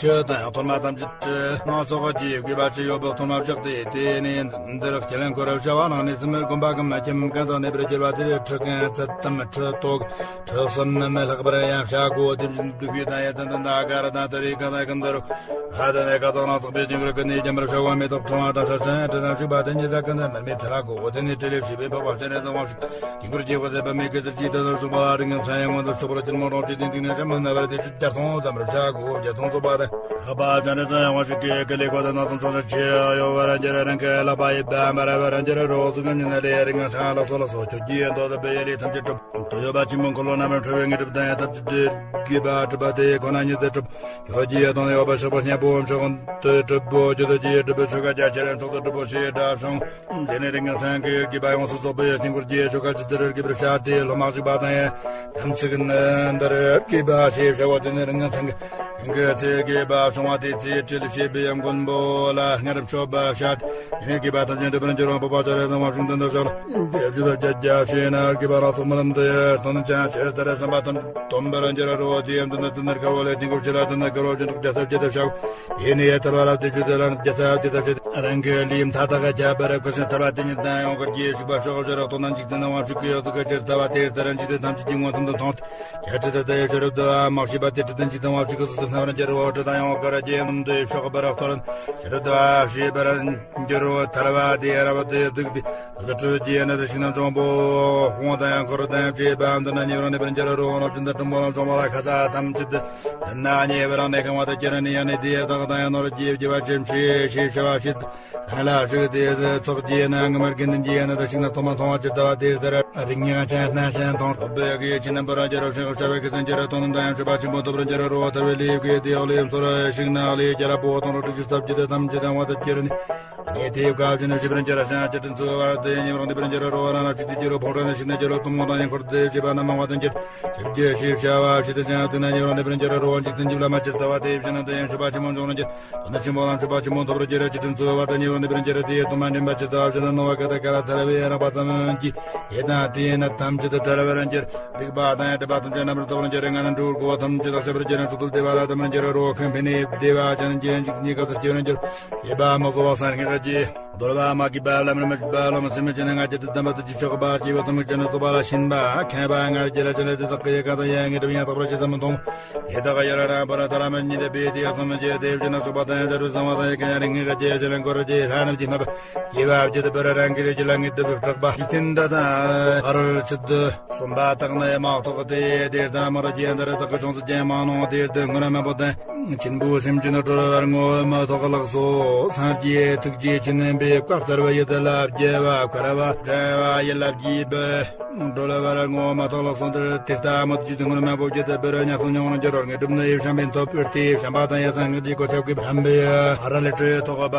ཆུ་དང་ཐོར་མ་ཐམས་ཅད་སྣ་ཚོགས་ཀྱི་དགོས་པ་ཅི་ཡོད་པོ་ཐོག་མ་བཞག་སྟེ་དེ་ནས་འདིར་ཁས་ལེན་ཁོ་ར་བྱ་བ་ནང་ནས་སུ་མི་དགོན་པ་གི་མ་ཁྱིམ་གང་དང་གནས་པར་གྱུར་པ་དེ་ཁྲི་གང་ཚད་ཙམ་ཁྲི་ཏོག་ཁྲི་གསུམ་མི་མི་ལྷག་པར་ཡང་བྱ་དགོས། དེ་བཞིན་དུ་ཁུའི་དང་ཡ་ཙན་དན་དང་ཨ་ག་ར་དང་དོ་རི་གང་དང་གང་དུ་རུ་ཨ་དོ་ནས་ཀ་དོག་ནང་ཚགས་པའི་སྟེང་གུར་ཀུན་ནས་རྒྱ་མར་བྱ་བ་མེ་ཏོག་ཁྲོ་བ་དང་ཤ་ཆེན་དྲི་དང་བྱུག་པ་དེ་ཉིད་ཟ་ཀུན་དང་མི་མེད་ཐ་ལ་གོ་འོ་དེ་ནས་ཁྲི་ལས་བྱེད་པའི་འཕགས་པ་སྤྱན་རས་གཟིགས་དབང་ཕྱུག་སྟེང་གུར་རྒྱས་པ་ཟད་པ་མེད་ཀྱི་ཟེར་གྱིས་དེ་ལ་སོགས་པ་ལ་རིང་ངང་ཚ་ཡང་མངོན་དུ་ཕྱོགས་པར་སྤྱན་མོ་གྲོང་ཁྱེར་སྟེང་སྟེང་ནས་ཤམ་མ་ན་བར་དེ་ཕྱིར་བརྒྱ་སྟོང་ཙམ་རུ་བྱ་དགོས། བརྒྱ་སྟོང་ཚོགས་པ་དང་། ལྷག་པ་ཅན་རེ་ཙམ་ཡང་བ་ཞིག་གིས་ཀི་ལི་ཀོ་དང་ན་ཙམ་ཆུང་ཆུང་ཆེ་ཡོད་བར་འགྱུར་རང་གི་ལྷག་པ་ཡི་བམ་པར་བར་འགྱུར་རོགས་སུ་ངམ་ཉིན་ལས་རིང་ང་ཚང་ལ་སོ་ལ་སོ་ཁྱོད་ཀྱིས་ཡན་དོ་དུ་པའི་ཡ་ལི་ཐམས་ཅད་གྲུབ། དོ་ཡོད་པ་ཆེན་པོ་འཁོར་ལོ་རྣམ་པར་འཁྲུལ་བའི་ངེས་གྲུབ་དང་ཡང་ཐམས་ཅད་དུ་དགོས་པ་གྲུབ་པ་དེ་ཁོ་ན་ཉིད་དུ་གྲུབ། ཁྱོད་ཀྱིས་ཡ་དོན་ཡོད་པ་ཞག་པ་སྙན་པོ་མཆོག་ཏུ་གྲུབ་པོ་ཁྱོད་དུ་ཀྱིས་གྲུབ་པའི་ཆོ་ག་རྒྱ་ཆེར་མཆོག་ཏུ་གྲུབ་པོ་ཞེས་སྒྲ་བྱུང་། དེ་ནས་རིང་ང་ཚང་གི་དགོས་པ་ཡོངས་སུ་རྫོགས་པའི་སྙིང་པོར་རྒྱས་ཆོ་ག་ཇི་ལྟར་དགོས་པར་བྱ་སྟེ་སློབ་མ་ཞིག་པ་དང་ཡང་དམ་ཚིག་ནི་འདིར་དགོས་པ་ཞེས་བྱ་བ་དེ་ནི་རིང་ང་ཚང་གི་གི་ཚེ་དགེ་བ་བྱུང་བ་དེ་ཚེ་ཁྲིད་བྱེད་པའི་མགོན་པོ་ལ་སྔར་མཆོད་པ་བཤད། ཡིན་གྱི་བ་ཐམས་ཅད་འགྲུབ་པར་འགྱུར་རོ། འཕགས་པ་སྤྱན་རས་གཟིགས་དབང་ཕྱུག་མདུན་དུ་བཤགས། དེ་བཞིན་དུ་བརྒྱད་བརྒྱ་བྱས་ན་དགེ་བ་རང་ཚོགས་མ་རྣམས་དུ་ཡར་སྟོན་ཅིང་ཆེར་དར་བསམ་པ་ཐམས་ཅད་སྟོན་པར་འགྱུར་རོ། དེའི་མདུན་དུ་ཙི་ནྡྷར་དཀར་པོ་ལས་དེ་འགོ་ཕྱི་ལ་ཙི་ནྡྷར་དཀར་པོ་ཅི་འདྲ་བརྒྱ་རྩ་བརྒྱད་དུ་བཤགས། དེ་ནས་ཡར་དར་བ་ལ་དེ་བཞིན་དུ་རང་རྒྱལ་ཐབས་ཀྱི་ཐབས་ཤེས་རང་གི་ལུས་མཐའ་དག་གི་ཁྱབ་པར་ཁུ་སིམ་ཐར་པ་དེ་ཉིད་དང་ཡང་གར་གྱི་ཞིག་པ་ཤོག་བཞི་རག་ཏོ་ནང་འཇིག་རྟེན་ནང་བ་ཕྱུགས་ཀྱི་ཡོད་དོ་ག་ཅིར་ལྟ་བ་དེ་ལྟར་འཇིག་རྟེན་ཐམས་ཅད་ཀྱི་མངོན་སུམ་དུ་མཐོང་སྟེ། ཁྱད་ཆེ་དེ་ལྟ་ཡི་ཤེས་རབ་དུ་མ་ཤེས་པ་དེ་དྲི་དང་འཇིག་རྟེན་བ་ཕྱུགས་ཀྱི་སུ་སུ་སྣང་བར་འགྱུར་རོ། དྲི་དང་ཡང་གར་གྱི་མཐོང་སྟེ་ཤོག་པ་རག་ཏོ་ནང་ཤེས་རབ་དུ་བ་ཤེས་པར་འགྱུར་རོ། ཐར་པ་དེ་རབ་ཏུ་སྡུག་སྟེ། དུ་དུ་ཁྲོད་ཀྱི་ནད་དུ་ཞིག་ན་གྱོང་པོ་ཁོང་དང་ཡང་འཁོར་དང་བཅས་པ་འདི་ན་ཉེ་བར་གནས་པར་འགྱུར་རོ། ནོར་ཅན་དུ་གྲུམ་པོ་ལ་གྱོང་པོ་ལ་ཁ་ས་ཐམས་ཅད་དུ་འདི་ན་ཉེ་བར་གནས་ཁང་བ་དུ་ཁྱེར་ནས་ཡང་ནས་དེ་དག་དང་ཡང་ནོར་གྱི་བགྱི་བ་ཅན་ཆེ་ཞེས་བྱ་བ་ཞིག་རང་ལ་ཞིག་དེ་ཚོགས་ཀྱི་ན་ངུ་མར་གྱི་འདི་ཡང་ནས་དུ་ཞིག་ན་ཐོག་མ་མཐོང་བ་ཅི་ལྟ་བ་དེ་ལྟར་རིགས་ངན་ཅན་སྣ་ཅན་མཐོང་ཐོབ་པའི་གི་ཕྱི་ནམ་པར་འགྱུར་རོ། ཞིང་བྱ་བའི་གི་སེམས་འགྱུར་རོ། དོན་དང་ཡང་མཆོད་པ་ཆེན་པོ་ཐོབ་པར་འགྱུར་རོ། ཐར་བའི་ལས་ཀྱི་དེ་ལས་ཚོར་ཞིག་ན་ལས་རྒྱ་ར་པོ་དང་རོ་ཏི་ཅི་སྟབས་ཀྱི་དེ་ཐམས་ཅད་དང་བ་དུ་ཁྱེར་ནས། ནས་དེ་ཡོད་དཀའ་བྱུང་ན་ཞིབ་པར་འགྱུར་ར་ཤང་ཅི་དྲིན་ཚུལ་བར་དུ་ཉེ་བར་འདི་པར་འགྱུར་རོ། རོ་བ་ར་ན་ཅི་དེ་འགྱུར་རོ། ཕོག་ར་ན་ཞིག་ན་འགྱུར་རོ། གཏུམ་མོ་དང་ཡང་འཁོར་དེ་བྱེད་པ་རྣམས་མང་བ་དང་འགྱུར། ཞིབ་རྒྱས་ཞིབ་བྱ་བ་ཞིག་ཏུ་ཅང་དུ་ན་ཉེ་བར་འདི་པར་འགྱུར་རོ། རོ་བ་འཇིག་རྟེན་འཇིག་ལ་མ་ཅིར་ལྟ་བ་དེ་བཞིན་དུ་ཡང་མཆོད་པ་ཆེན་མོ་འཇོག་ན་འགྱུར། དོན་ཆེན་པོ་ལ་མཆོད་པ་ཆེན་མོ་ཐོབ་པར་འགྱུར་ར། ཅི་དྲིན་ཚུལ་བར་དུ་ཉེ་བར་འདི་པར་འགྱུར་ར། དེ་ཡི་དོན་མ་འདྲེན་པ་ཅིར་ལྟ་བ་བཞིན་དུ་ནོར་བ་ག་དང་ག་ལ་ཐར་བའི་རག་པ་ཙམ་གྱིས་ཡེ་དང་དེའི་ནད་ཐམས་ཅད་དུ་བྲལ་བར་འགྱུར། སྡིག་པ་དང་ཡང་སྒྲིབ་པ་ཐམས་ཅད་རྣམ་པར་དག་པར་འགྱུར་རེ། ང་ནི་འགྲོ་བའི་སྒོ་ཐམས་ཅད་དག་བྱེད་པར་འགྱུར་རེ། མཆོག་ཐུབ་བདེ་བ་ལ་དམ་པར་འགྱུར་རོ། ཁམས་ཕན་ནུས་བདེ་བ་ཅན་གྱི་འཇིག་རྟེན་གྱི་སྐབས་སུ་སྐྱེ་བར་འགྱུར། ཡེ་བ་མ་གོ་བ་སང་ངེ་ག་ཅི། གདོལ་བ་མ་གིས་པ་བླ་མར་མི་བྱེད་པ་བླ་མ་སེམས་མེད་ཅན་ང་རྒྱལ་དུ་ལྡན་པ་དུ་ཅི་ཆོག་པ་སྐྱེ་བ་དམིགས་ཅན་སོགས་པ་ལ་ཕྱིན་པ་མཁས་པ་ང་རྒྱལ་ཅན་ལ་དེ་དག་གི་ཡེ་ག་དང་ཡེ་ངེས་གྲུབ་ཡང་དག་པར་ཤེས་སམ་མི་མཐོང་། དེ་དག་ཡ་ར་ར་པ་ར་ད་ར་མ་ཉིད་དེ་པེ་དེ་ཡ་སོང་མི་རྗེ་དེ་བཞིན་ན་སོགས་པ་དང་ཡང་འབྲུ་བཟང་བ་དང་ཡེ་ག་ཡ་རིང་ངེས་ག་ཅི་ཅན་ལ་འགོར་རྗེ་ལྷ་རྣམས་ཀྱིས་སྨྲས་པ། སྐྱེ་བ་བརྒྱད་པར་རང་གི་རེ་ཅི་ལ་ངེས་དུ་སྐྲག་པ་འཇིག་རྟེན་འདི་དང་ཨ་རུ་ཆུད་དུ། གསུམ་པ་དག་ནི་མ་ཐོགས་ཏེ་དེ་ལྟ་མར་རྒྱས་འདིར་དག་གི་ཆུང་ཙག་ཅན་མ་ནོ་དེ་ལྟ་སྔོན་མ་པོ་དང་ཆེན་པོ་སེམས་ཅན་གྲོལ་བར་ངོ་མ་ཐོགས་ལགས་སོ། སངས་རྒྱས་ཐུགས་རྗེ་ཆེན་པོས་བཀའ་སྩལ་བ་ཡི་དེ་ལ་རྒྱལ་བ་བཀའ་བ་བཀྲ་བ་ཡི་ལ་བགྱིས་པ། གྲོལ་བར་ངོ་མ་ཐོགས་ལགས་སོ། འདིར་དེ་ལྟ་མོད་ཀྱི་དུས་སྔོན་མ་པོ་ཀྱི་དེ་བེར་ཉག་སོང་ཉག་ངོ་ན་འགྱུར་བར་ངེས་གྲུབ་ནི་ཡིབ་བཤམས་པའི་ཐོབ་པར་ཏེ་བཤམས་པ་དང་ཡ་སང་ངེས་ཀྱི་གོ་ཆབ་ཀྱི་བསམ་པའི་ཨ་ར་ལས་སྤྲོས་ཐོགས་པ།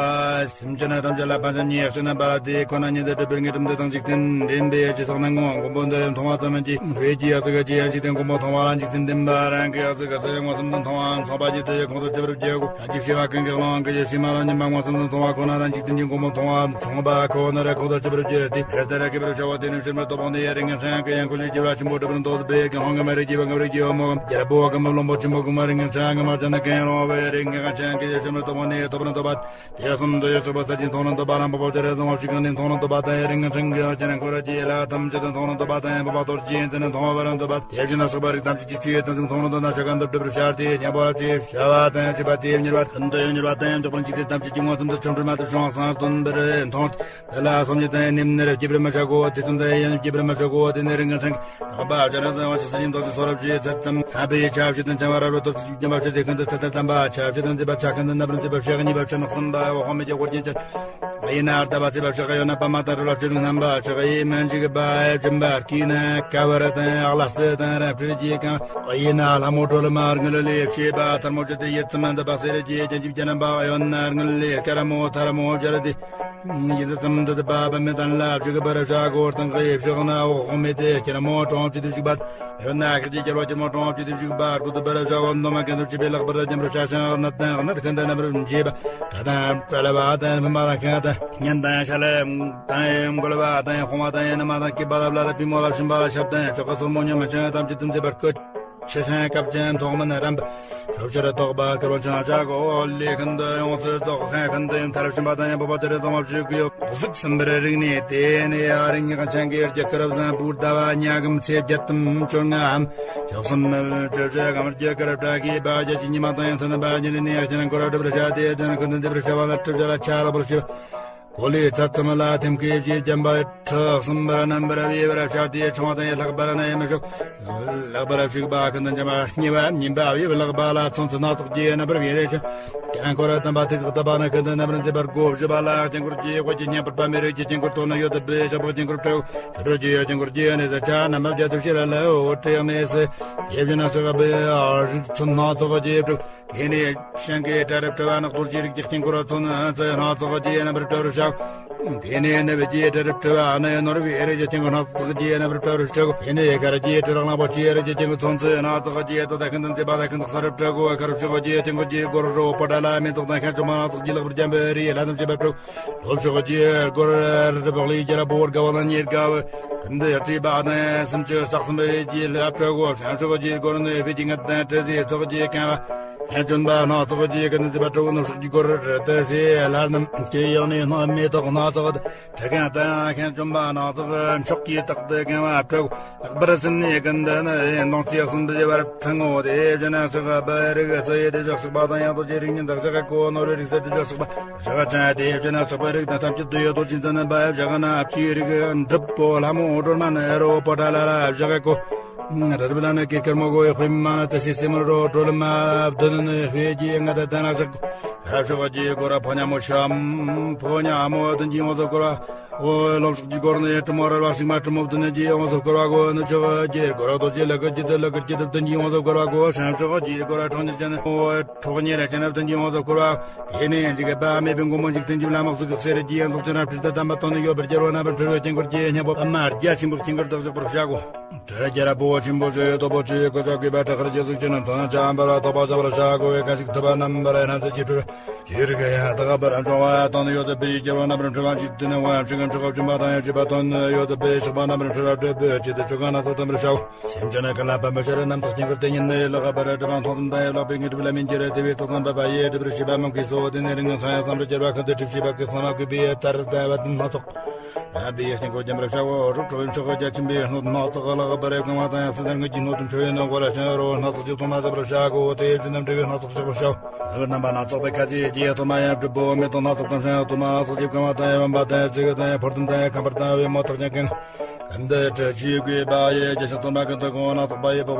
སེམས་ཅན་ཐམས་ཅད་ལ་ཕན་སེམས་ཉེར་སྤྱོད་རྣམ་པ་ལ་དེ་ཁོ་ན་ཉིད་དུ་གྲུབ་པའི་ངེས་གྲུབ་འདི་དང་འཇིག་རྟེན་འདྲེན་པའི་ཡ་ཇི་སོགས་ནང་ངོ་མགོན་པོ་འདི་མཐོང་བ་ཙམ་གྱིས་བོད་ཀྱི་ཡ་ཙི་ག་ཅི་ཡང་འཇིག་རྟེན་མགོན་པོ་མཐོང་བ་ལ་འཇིག་རྟེན་འདྲེན་པ་རང་གི་ཡ་ཙི་ག་ས་ཡ་མངོན་སུམ་དུ་མཐོང་བ་མཚུངས་པ་ཉིད་དུ་ཡ་ཁོང་དུ་ཆུད་པར་བགྱིའོ། བྱང་ཆུབ་ཤེས་པ་ཀུན་གྱི་ཀློང་གི་ཡེ་ཤེས་མ་ལ་ཉིན་མ་མངོན་སུམ་དུ་མཐོང་བ་ཁོ་ན་རང་འཇིག་རྟེན་གྱི་མགོན་པོ་མཐོང་བ་མཚུངས་པ་ཁོ་ན་ར་ཁོང་དུ་ཆུད་པར་བགྱིའོ། དེ་ལྟར་གི་བར་བྱ་བ་དེ་ནི་ཕྱིར་མི་ལྡོག་པ་ནི་ཡ་རིང་ངེ་ཧྲང་གི་ཡང་ཀུན་ལས་རྒྱལ་བ་ཆེན་པོ་གྲུབ་པར་འདོད་པའི་གི་ཧོང་གི་མ་རིག་རྒྱལ་བ་ངམ་རིག་རྒྱལ་བ་མོ་གམ་རྒྱལ་པོ་གམ་བློན་པོ་ཆེན་པོ་གུ་མ་རིང་ངེ་ཧྲང་གི་མ་ཅན་ན་གན་རོ་བའི་རིང་ངེ་ཧྲང་གི་ཡེ་ཕྱིར་མི་ལྡོག་པ་ནི་ཐོབ་པར་འདོད་པ། དེ་གསུམ་དུ་ཡོད་ཆོག་པ་ས་ཅིན་མཐོང་ལ་འདོད་པ་རང་བབ་པོ་ཅི་རེ་ཟང་བ་ཞིག་གང་ནས་མཐོང་ལ་འདོད་པ་དང་ཡ་རིང་ངེ་ཧྲང་གི་ཡང་ཅན་ན་འཁོར་ར་ཅི་ལ་ཐམས་ཅད་དུ་མཐོང་ལ་འདོད་པ་དང་ཡང་བབ་པ་གཏོར་ཅི་ཡན་ཅན་ན་མཐོང་བ་རང་འདོད་པ། དེ་བཞིན་ན་སོགས་པ་རིགས་ཐམས་ཅད་ཀྱི་ཆོས་ཡོད་དམ་ཚིག་མཐོང་ལ་འདོད་ན་ཆ་ག་འདོད་སྒྲུབ་རུ་ཤར་ཏེ་ཉམས་པ་ཅི་བྱ་བ་དང་ཡང་བྱེད་པ་དེ་མྱུར་བ་ཀུན་ཏུ་ཡང་མྱུར་བ་དང་ཡང་མགྱོགས་པར་འཇིག་རྟེན་ཐམས་ཅད་ཀྱི་མངོན་སུམ་དུ་ཆོ་འཕྲུལ་མ་དུ་བྱུང་སང་སྟོན་པར་མཐོང་། དེ་ལ་སོམ་ཉི་དང་ཡང་ནེམ་ནེར་སྐྱེ་བར་མི་བྱ་གོ། དེ་ཙམ་དུ་ཡང་སྐྱེ་བར་མི་བྱ་གོ། དེ་ནི་རིང་ངེ་ཧྲང་གི་ཨ་བ་ཅན་ན་ཟང་བ་ཆེ་ས་ཡིན་དོ་ཅི་སོ་རབ་ཅི་ཚད་ཙམ་ཐ་བའི་ཆ་བྱེད་དང་ཆ་བ་ར་རོ་དོ་ཅི་ཅི་བ་ཆེ་དེ་ཁན་དུ་ཚད་དང་དམ་པ་ཆ་བྱེད་དང་མཛེས་པ་ཆ་ཁན་དུ་ནབ་རིམ་མཛེས་པ་ཆ་གཉིས་པ་ཆ་ནག་གསུམ་པ་འོ་ཧོ་མི་རྒྱ་གོ་རྒྱན་ཅན། ཡིན་ན་ལྟ་བ་ཚེ་བ་ཕྱག་ཡོད་ན་པ་མ་ད་རུ་ལ་ཕྱིར་རྣམ་པ་ཕྱག་ཡིན་མན་ཅིག་པ་ཨེ་བྱིན་པ་ཀི་ན་ཀ་བ་ར་དང་ཨག་ལ་རྩི་དང་ར་ཕྲིར་གྱི་གང་ཡིན་ན་ལྷ་མོ་གྲོ་ལ་མ་རྔུལ་ལས་བྱེད་པ་ཐར་མོ་ཅི་དེ་ཡིད་ཙམ་འདི་པ་སེར་གྱི་རྒྱན་གྱི་རྒྱན་པ་ཡོད་ན་རྔུལ་ལས་ཀ་ར་མོ་ཐར་མོ་སྦྱར་ཏེ། ཡིན་ཙམ་འདི་པ་པ་མི་དང་ལ་བཞུགས་པར་བྱ་གོ་སྟངས་ཀྱི་བཞག་ན་འོག་མེད་དེ་ཁྱེར་མོ་གྲོང་ཁྱེར་དུ་བཞུགས་པ། ཡོད་ན་ཁྱེད་ཀྱི་རྒྱལ་བ་ཁྱེར་མོ་གྲོང་ཁྱེར་དུ་བཞུགས་པ་སྐུ་དུ་པར་བྱ་བ་འདོམ་མ་ཁན་དུ་བྱེད་པའི་ལག་པར་འཇམ་རུ་ཤ་ཞང་ནད་དང་ནད་ཁན་དུ་རྣམ་རུ་འབྱེད་པ། དགྲ་དང་བྲལ་བ་དང་ཕན་པ་ལ་ཁན་དང་གཉན་དང་ཤ་ལ་དང་འགོལ་བ་དང་ཕོང་བ་དང་ནུ་མ་དང་སྐེད་པ་ལ་བླ་དང་པུས་མོ་ལ་ཕྱིན་པ་ལ་ཞབས་དང་ཆོག་ག་སོར་མོ་ཉོན་མ་ཅན་ཐམས་ཅད་དུ་མཛེས་པར་བཀོད། ཕྱི་ཤང་སྐབས་ཅན་ཐོག་མིན་རམ་པ། ཕྱོགས་ཕྱིར་རྟོག་པ་དཀར་བ་ཅང་ཅག་གོ་ལས་ཁན་དུ་ཡོངས་སུ་རྫོགས་ཁན་ཁན་དུ་ཡུམ་ཐར་ཕྱིན་པ་དང་ཡང་བབ་པ་དེར་དང་བ་བཞུགས་ཡོད། གཟུགས་ཟིན་པར་རིག་ནས་དེ་ནས་ཨ་རིང་ཉག་ཆང་གི་རྒྱ་ཁར་བཟང་པུར་ཟླ་བ་ཉག་གམ་ཚེ་བརྒྱད་དམ་བཅོ་ལྔའམ་ཕྱོགས་གསུམ་བཅོ་བརྒྱད་གམ་རྒྱ་ཁར་བྲག་གི་བ་རྒྱ་ཀྱི་ཉི་མ་དང་ཡང་མཐུན་པ་ཉིད་ནས་ཡང་ཅན་འཁོར་བ་སྒྲུབ་པར་བྱ་སྟེ་ཅན་ཁུ་ནན་འདི་པར་བྱ་བ་ལ་སྒྲུབ་བྱ་ལ་ཆ་ལག་པར་བྱེད། གོ་ལའི་ཚད་ཙམ་ལ་ཐིམ་སྐད་ཀྱིས་བརྒྱན་པ་ཁྲག་གསུམ་པར་རྣམ་པར་བབས་པར་བྱ་སྟེ་ཆང་བ་དང་ཡང་ལྷག་པར་ན་ཡང་མི་ཤོག་ལྷག་པར་ཕྱུག་པ་ཀུན་ཏུ་འཇམ་པ་སྙི་བ་སྙིམ་པ་བབས་ལྷག་པ་ལ་ཚོན་ཚོན་སྣ་ཚོགས་ཀྱི་རྣམ་པར་བྱེད་རེ་ཞིང་། དཀྱིལ་འཁོར་དམ་པ་ཐིག་ལྟ་བ་ན་ཀུན་ཏུ་རྣམ་པར་མཛེས་པར་བགོ་བཞུ་བ་ལ་དཀྱིལ་འཁོར་གྱི་དབུས་ཀྱི་བརྙན་པར་པ་མེ་རིགས་ཀྱི་དཀྱིལ་འཁོར་དོ་ན་ཡོད་དུ་བེ་ཞག་པ་དཀྱིལ་འཁོར་དྲུག་ཕྱི་རོལ་གྱི་ཡོད་དཀྱིལ་འཁོར་གྱི་ཡོད་ནས་ས་ཆ་རྣམ་པ་བརྒྱད་དུ་ཕྱི་ལ་ལ་འོ་དྲེག་ནས་སེ་དེ་བཞིན་ན་ས་ག་བེ་རིགས་ཚོན་སྣ་ཚོགས་ཀྱི་དྲུག་དེ་ནས་ཤིང་གི་གྲལ་རབ་བྲི་བ་ནག་རྡོ་རྗེ་རིགས་ཀྱི་དཀྱིལ་འཁོར་ཚོན་ཚེ་སྣ་ཚོགས་ཀྱི་རྣམ་པར་བྲི་བར་ དེ་ནས་ནི་བི་ཀྱི་དྲི་རབ་དྲི་བ་ནི་ནོར་བུའི་རིགས་ཀྱི་སྟེང་གི་སྣ་ཚོགས་ཀྱི་རྣམ་པར་བཀྲ་རུ་སྤྲུལ་གོ། དེ་ནས་གར་གྱི་དྲི་རབ་གླང་པོ་ཆེའི་རིགས་ཀྱི་སྟེང་གི་ཚོན་རྩི་སྣ་ཚོགས་ཀྱི་དོ་ད་ཁན་དང་བཅས་པ་ད་ཁན་དང་ས་རུ་སྤྲུལ་གོ། ཁ་རུ་ཕྱོགས་ཀྱི་སྟེང་གི་སྒོར་རོ་པོ་ཏ་ལ་མེ་ཏོག་དང་ཤ་ཆུ་མ་སྣ་ཚོགས་ཀྱི་ལག་པར་འཇམ་པའི་རིའི་ལྷ་དང་བཅས་པ་སྤྲུལ། ལྷོ་ཕྱོགས་ཀྱི་སྒོར་རི་བག་ལས་རྒྱལ་པོ་དགའ་བ་ལ་ཉེར་དགའ་བ། ཀུན་ཏུ་སྤྲུལ་པ་དང་སུམ་ཅུ་རྩ་གསུམ་པའི་རིགས་ཀྱི་ལྷ་སྤྲུལ་གོ། བྱང་ཕྱོགས་ཀྱི་སྒོར་ནི་བོད་ཀྱི་ངད་དང་དྲི་ཟའི་ཚོགས་ཀྱི་རྐང་བ། ལྷན་བཅོམ་པ་སྣ་ཚོགས་ཀྱི་ཀུན་ཏུ་སྤྲུལ་པ་སྤྲུལ། ནུབ་ཕྱོགས་ཀྱི་སྒོར་རི་དྭགས་སེ་ལྷ་རྣམས་ཀྱི་ཡང་ནི་སྣང་མེ་ཏོག་སྣ་ཚོགས་དང་། དྲི་གང་དང་ལྷན་བཅོམ་པ་སྣ་ཚོགས་མཆོག་གི་རྟགས་དང་རྐང་བ་སྤྲུལ་གོ། ལྷག་པར་སེམས་ནི་ཀུན་ཏུ་ནི་མདུང་རྩེ་གསུམ་པའི་བར་ཕྲེང་བོ་དེ་བཞིན་གཤེགས་པའི་རིགས་སུ་ཡོད་དེ་བཞག་གཤེགས་པ་དང་ཡང་དག་ཅན་རིགས་ཉིད་དང་བཞག་གོ། ནོར་བུའི་རིགས་སུ་དེ་བཞག་གཤེགས་པ་བཞག་ཅན་དེ་བཞིན་གཤེགས་པའི་རིགས་དང་ཐམས་ཅད་དུ་ཡོད་དོ། ཅི་ཙམ་པ་བཞག་ན་ཕྱིའི་རིགས་འགྲུབ་པོ་ལྷ་མོ་འགྲོ་མ་ནི་རོ་པོ་ཏ་ལ་ལ་བཞག་གོ། རི་རབ་ལ་ནི་གོས་དཀར་མོ་གོས་དཔེ་མ་ན་ཏི་སེ་སེ་མོ་རོ་གྲོ་ལ་མ་བདུན་ནི་དཔེ་གྱི་ང་ད་ད་ན་བཞག་གོ། ཁ་ཕྱོགས་ཀྱི་སྒོར་ཕོ་ཉ་མོ་ཤམ་ཕོ་ཉ་མོ་བདུན་གྱི་ཡོངས་སུ་བསྐོར་བ། འོ་ལྷོ་ཕྱོགས་ཀྱི་སྒོར་ནི་དྲི་མོ་རལ་བ་ཞིག་མ་དྲི་མོ་བདུན་གྱི་ཡོངས་སུ་བསྐོར་བ་གོ། ནུབ་ཕྱོགས་ཀྱི་སྒོར་རྡོ་རྗེ་ལག་གི་རྒྱུད་དུ་ལག་གི་རྒྱུད་དུ་བདུན་གྱི་ཡོངས་སུ་བསྐོར་བ་གོ། བྱང་ཕྱོགས་ཀྱི་སྒོར་ཁྲོ་གཉེར་ཅན་འོ་ཁྲོ་གཉེར་ཅན་བདུན་གྱི་ཡོངས་སུ་བསྐོར་བ། དེ་ནས་འཇིགས་པ་མེད་པའི་མགོན་པོ་འཇིག་རྟེན་གྱི་བླ་མ་གཟུགས་ཀྱི་གསེར་གྱི་ཡང་དག་ཅན་རབ་ཕྲིན་དུ་དམ་པ་དོན་ནི་ཡོད་པར་གྱུར་པ་རྣམ་པར་འཕྲུལ་བའི་དཀྱིལ་འཁོར་གྱི་སྙིང་པོ་པདྨ་རྒྱ་ཆེན་པོའི་དཀྱིལ་འཁོར་དུ་བཞག་པར་བྱ་གོ། དྲི་རྒྱལ་པོ་ཆེན་པོ་ཆེ་དོ་པོ་ཆེ་གོ་ཆ་གུས་པ་དྲག་རྒྱལ་གཟུགས་ཅན་རྣམས་ཚོགས་རྣམས་བྱམས་པ་ལ་ཐོགས་པ་བྱ་བར་བྱ་གོ། བའི་ཁ་ཞིག་ཐུབ་པ་རྣམ་པར་སྣང་མཛད་ཀྱི་སྤྲུལ། ཅི་རིགས་ཡང་དག་པར་འབྱུང་བ་དང་ནི་ཡོད་དེ་བའི་རྒྱལ་པོ་རྣམ་པར་འཕྲུལ་བ་ཞིག་དེ་ནི་དབང་ཕྱུག་གམ་མཆོག་གམ་སྦྱིན་པ་དང་ཡང་བྱིས་པ་དོན་ནི་ཡོད་དེ་བའི་ཕྱུག་པ་རྣམ་པར་འཕྲུལ་བ་སྤྲུལ་པའི་ཆེད་དུ་ཆོ་ག་སྣ་ཚོགས་དམ་པར་བྱའོ། སེམས་ཅན་ཀུན་ལ་ཕན་པའི་ཕྱིར་རྣམ་དག་དཀྱིལ་འཁོར་དེ་ཉིད་ནི་ལེགས་པར་སྒྲུབ་པ་མཐོང་གསུམ་དང་ཡང་ལེགས་པའི་དངོས་གྲུབ་ལ་སྨིན་གྱུར་དེ་བས་རྟག་ཏུ་འབད་པ་ཡིས་སྒྲུབ་པར་བྱེད་པ་མང་གིས་སོ། དེ་ནི་རིང་ངང་ཚང་ཡང་བསམ་པར་གྱུར་པ་ཀུན་ཏུ་སྤྲུལ་བྱེད་པ་ཀུན་བསླང་བ་གུས་པའི་ལྟར་ལྡན་པ་དེ་སྣ་ཚོགས། ཡང་དེ་ཡི་དཀྱིལ་འཁོར་འཇམ་པར་བྱའོ། རོ་ཁྲོ་བོའི་མཆོག་རྒྱ་ཆེན་པོའི་སྣོད་སྣ་ཚོགས་ལེགས་པར་བཀང་བ་དང་ཡང་སྲིད་དང་དངོས་ཀྱི་སྣོད་དུ་མཆོད་པའི་སྣོད་གོ་ལ་ཕྱིན་རོ་སྣ་ཚོགས་ཀྱི་ཐོག་མ་འཇམ་པར་བྱ་གོ། དེ་ཡི་རྒྱུ་རྣམས་འབྲས་བུའི་སྣ་ཚོགས་ཆགས་པར་བྱའོ། ཟུར་རྣམ་པ་སྣ་ཚོགས་པའི་ཁ་ཟས་ཀྱི་ཐོག་མ་ཡང་བསྒྲུབ་པོ་མེ་ཏོག་སྣ་ཚོགས་དང་ཕྱིན་ཐོག་མ་སྣ་ཚོགས་ཀྱིས་བཀང་བ་དང་ཡང་བམ་པ་དང་ཡང་ཚིག་དང་ཡང་ཕུར་ཐུམ་དང་ཡང་ཁམ་པར་དང་བའི་མོ་ཐག་ཀྱང་བཀང་། ཀུན་ཏུ་སྤྲུལ་གྱི་གུས་པ་ཡིས་རྒྱ་ཆེན་སྟོན་པ་ཀུན་ཏུ་དགོངས། སྣ་ཚོགས་པ་ཡི་ཕོག་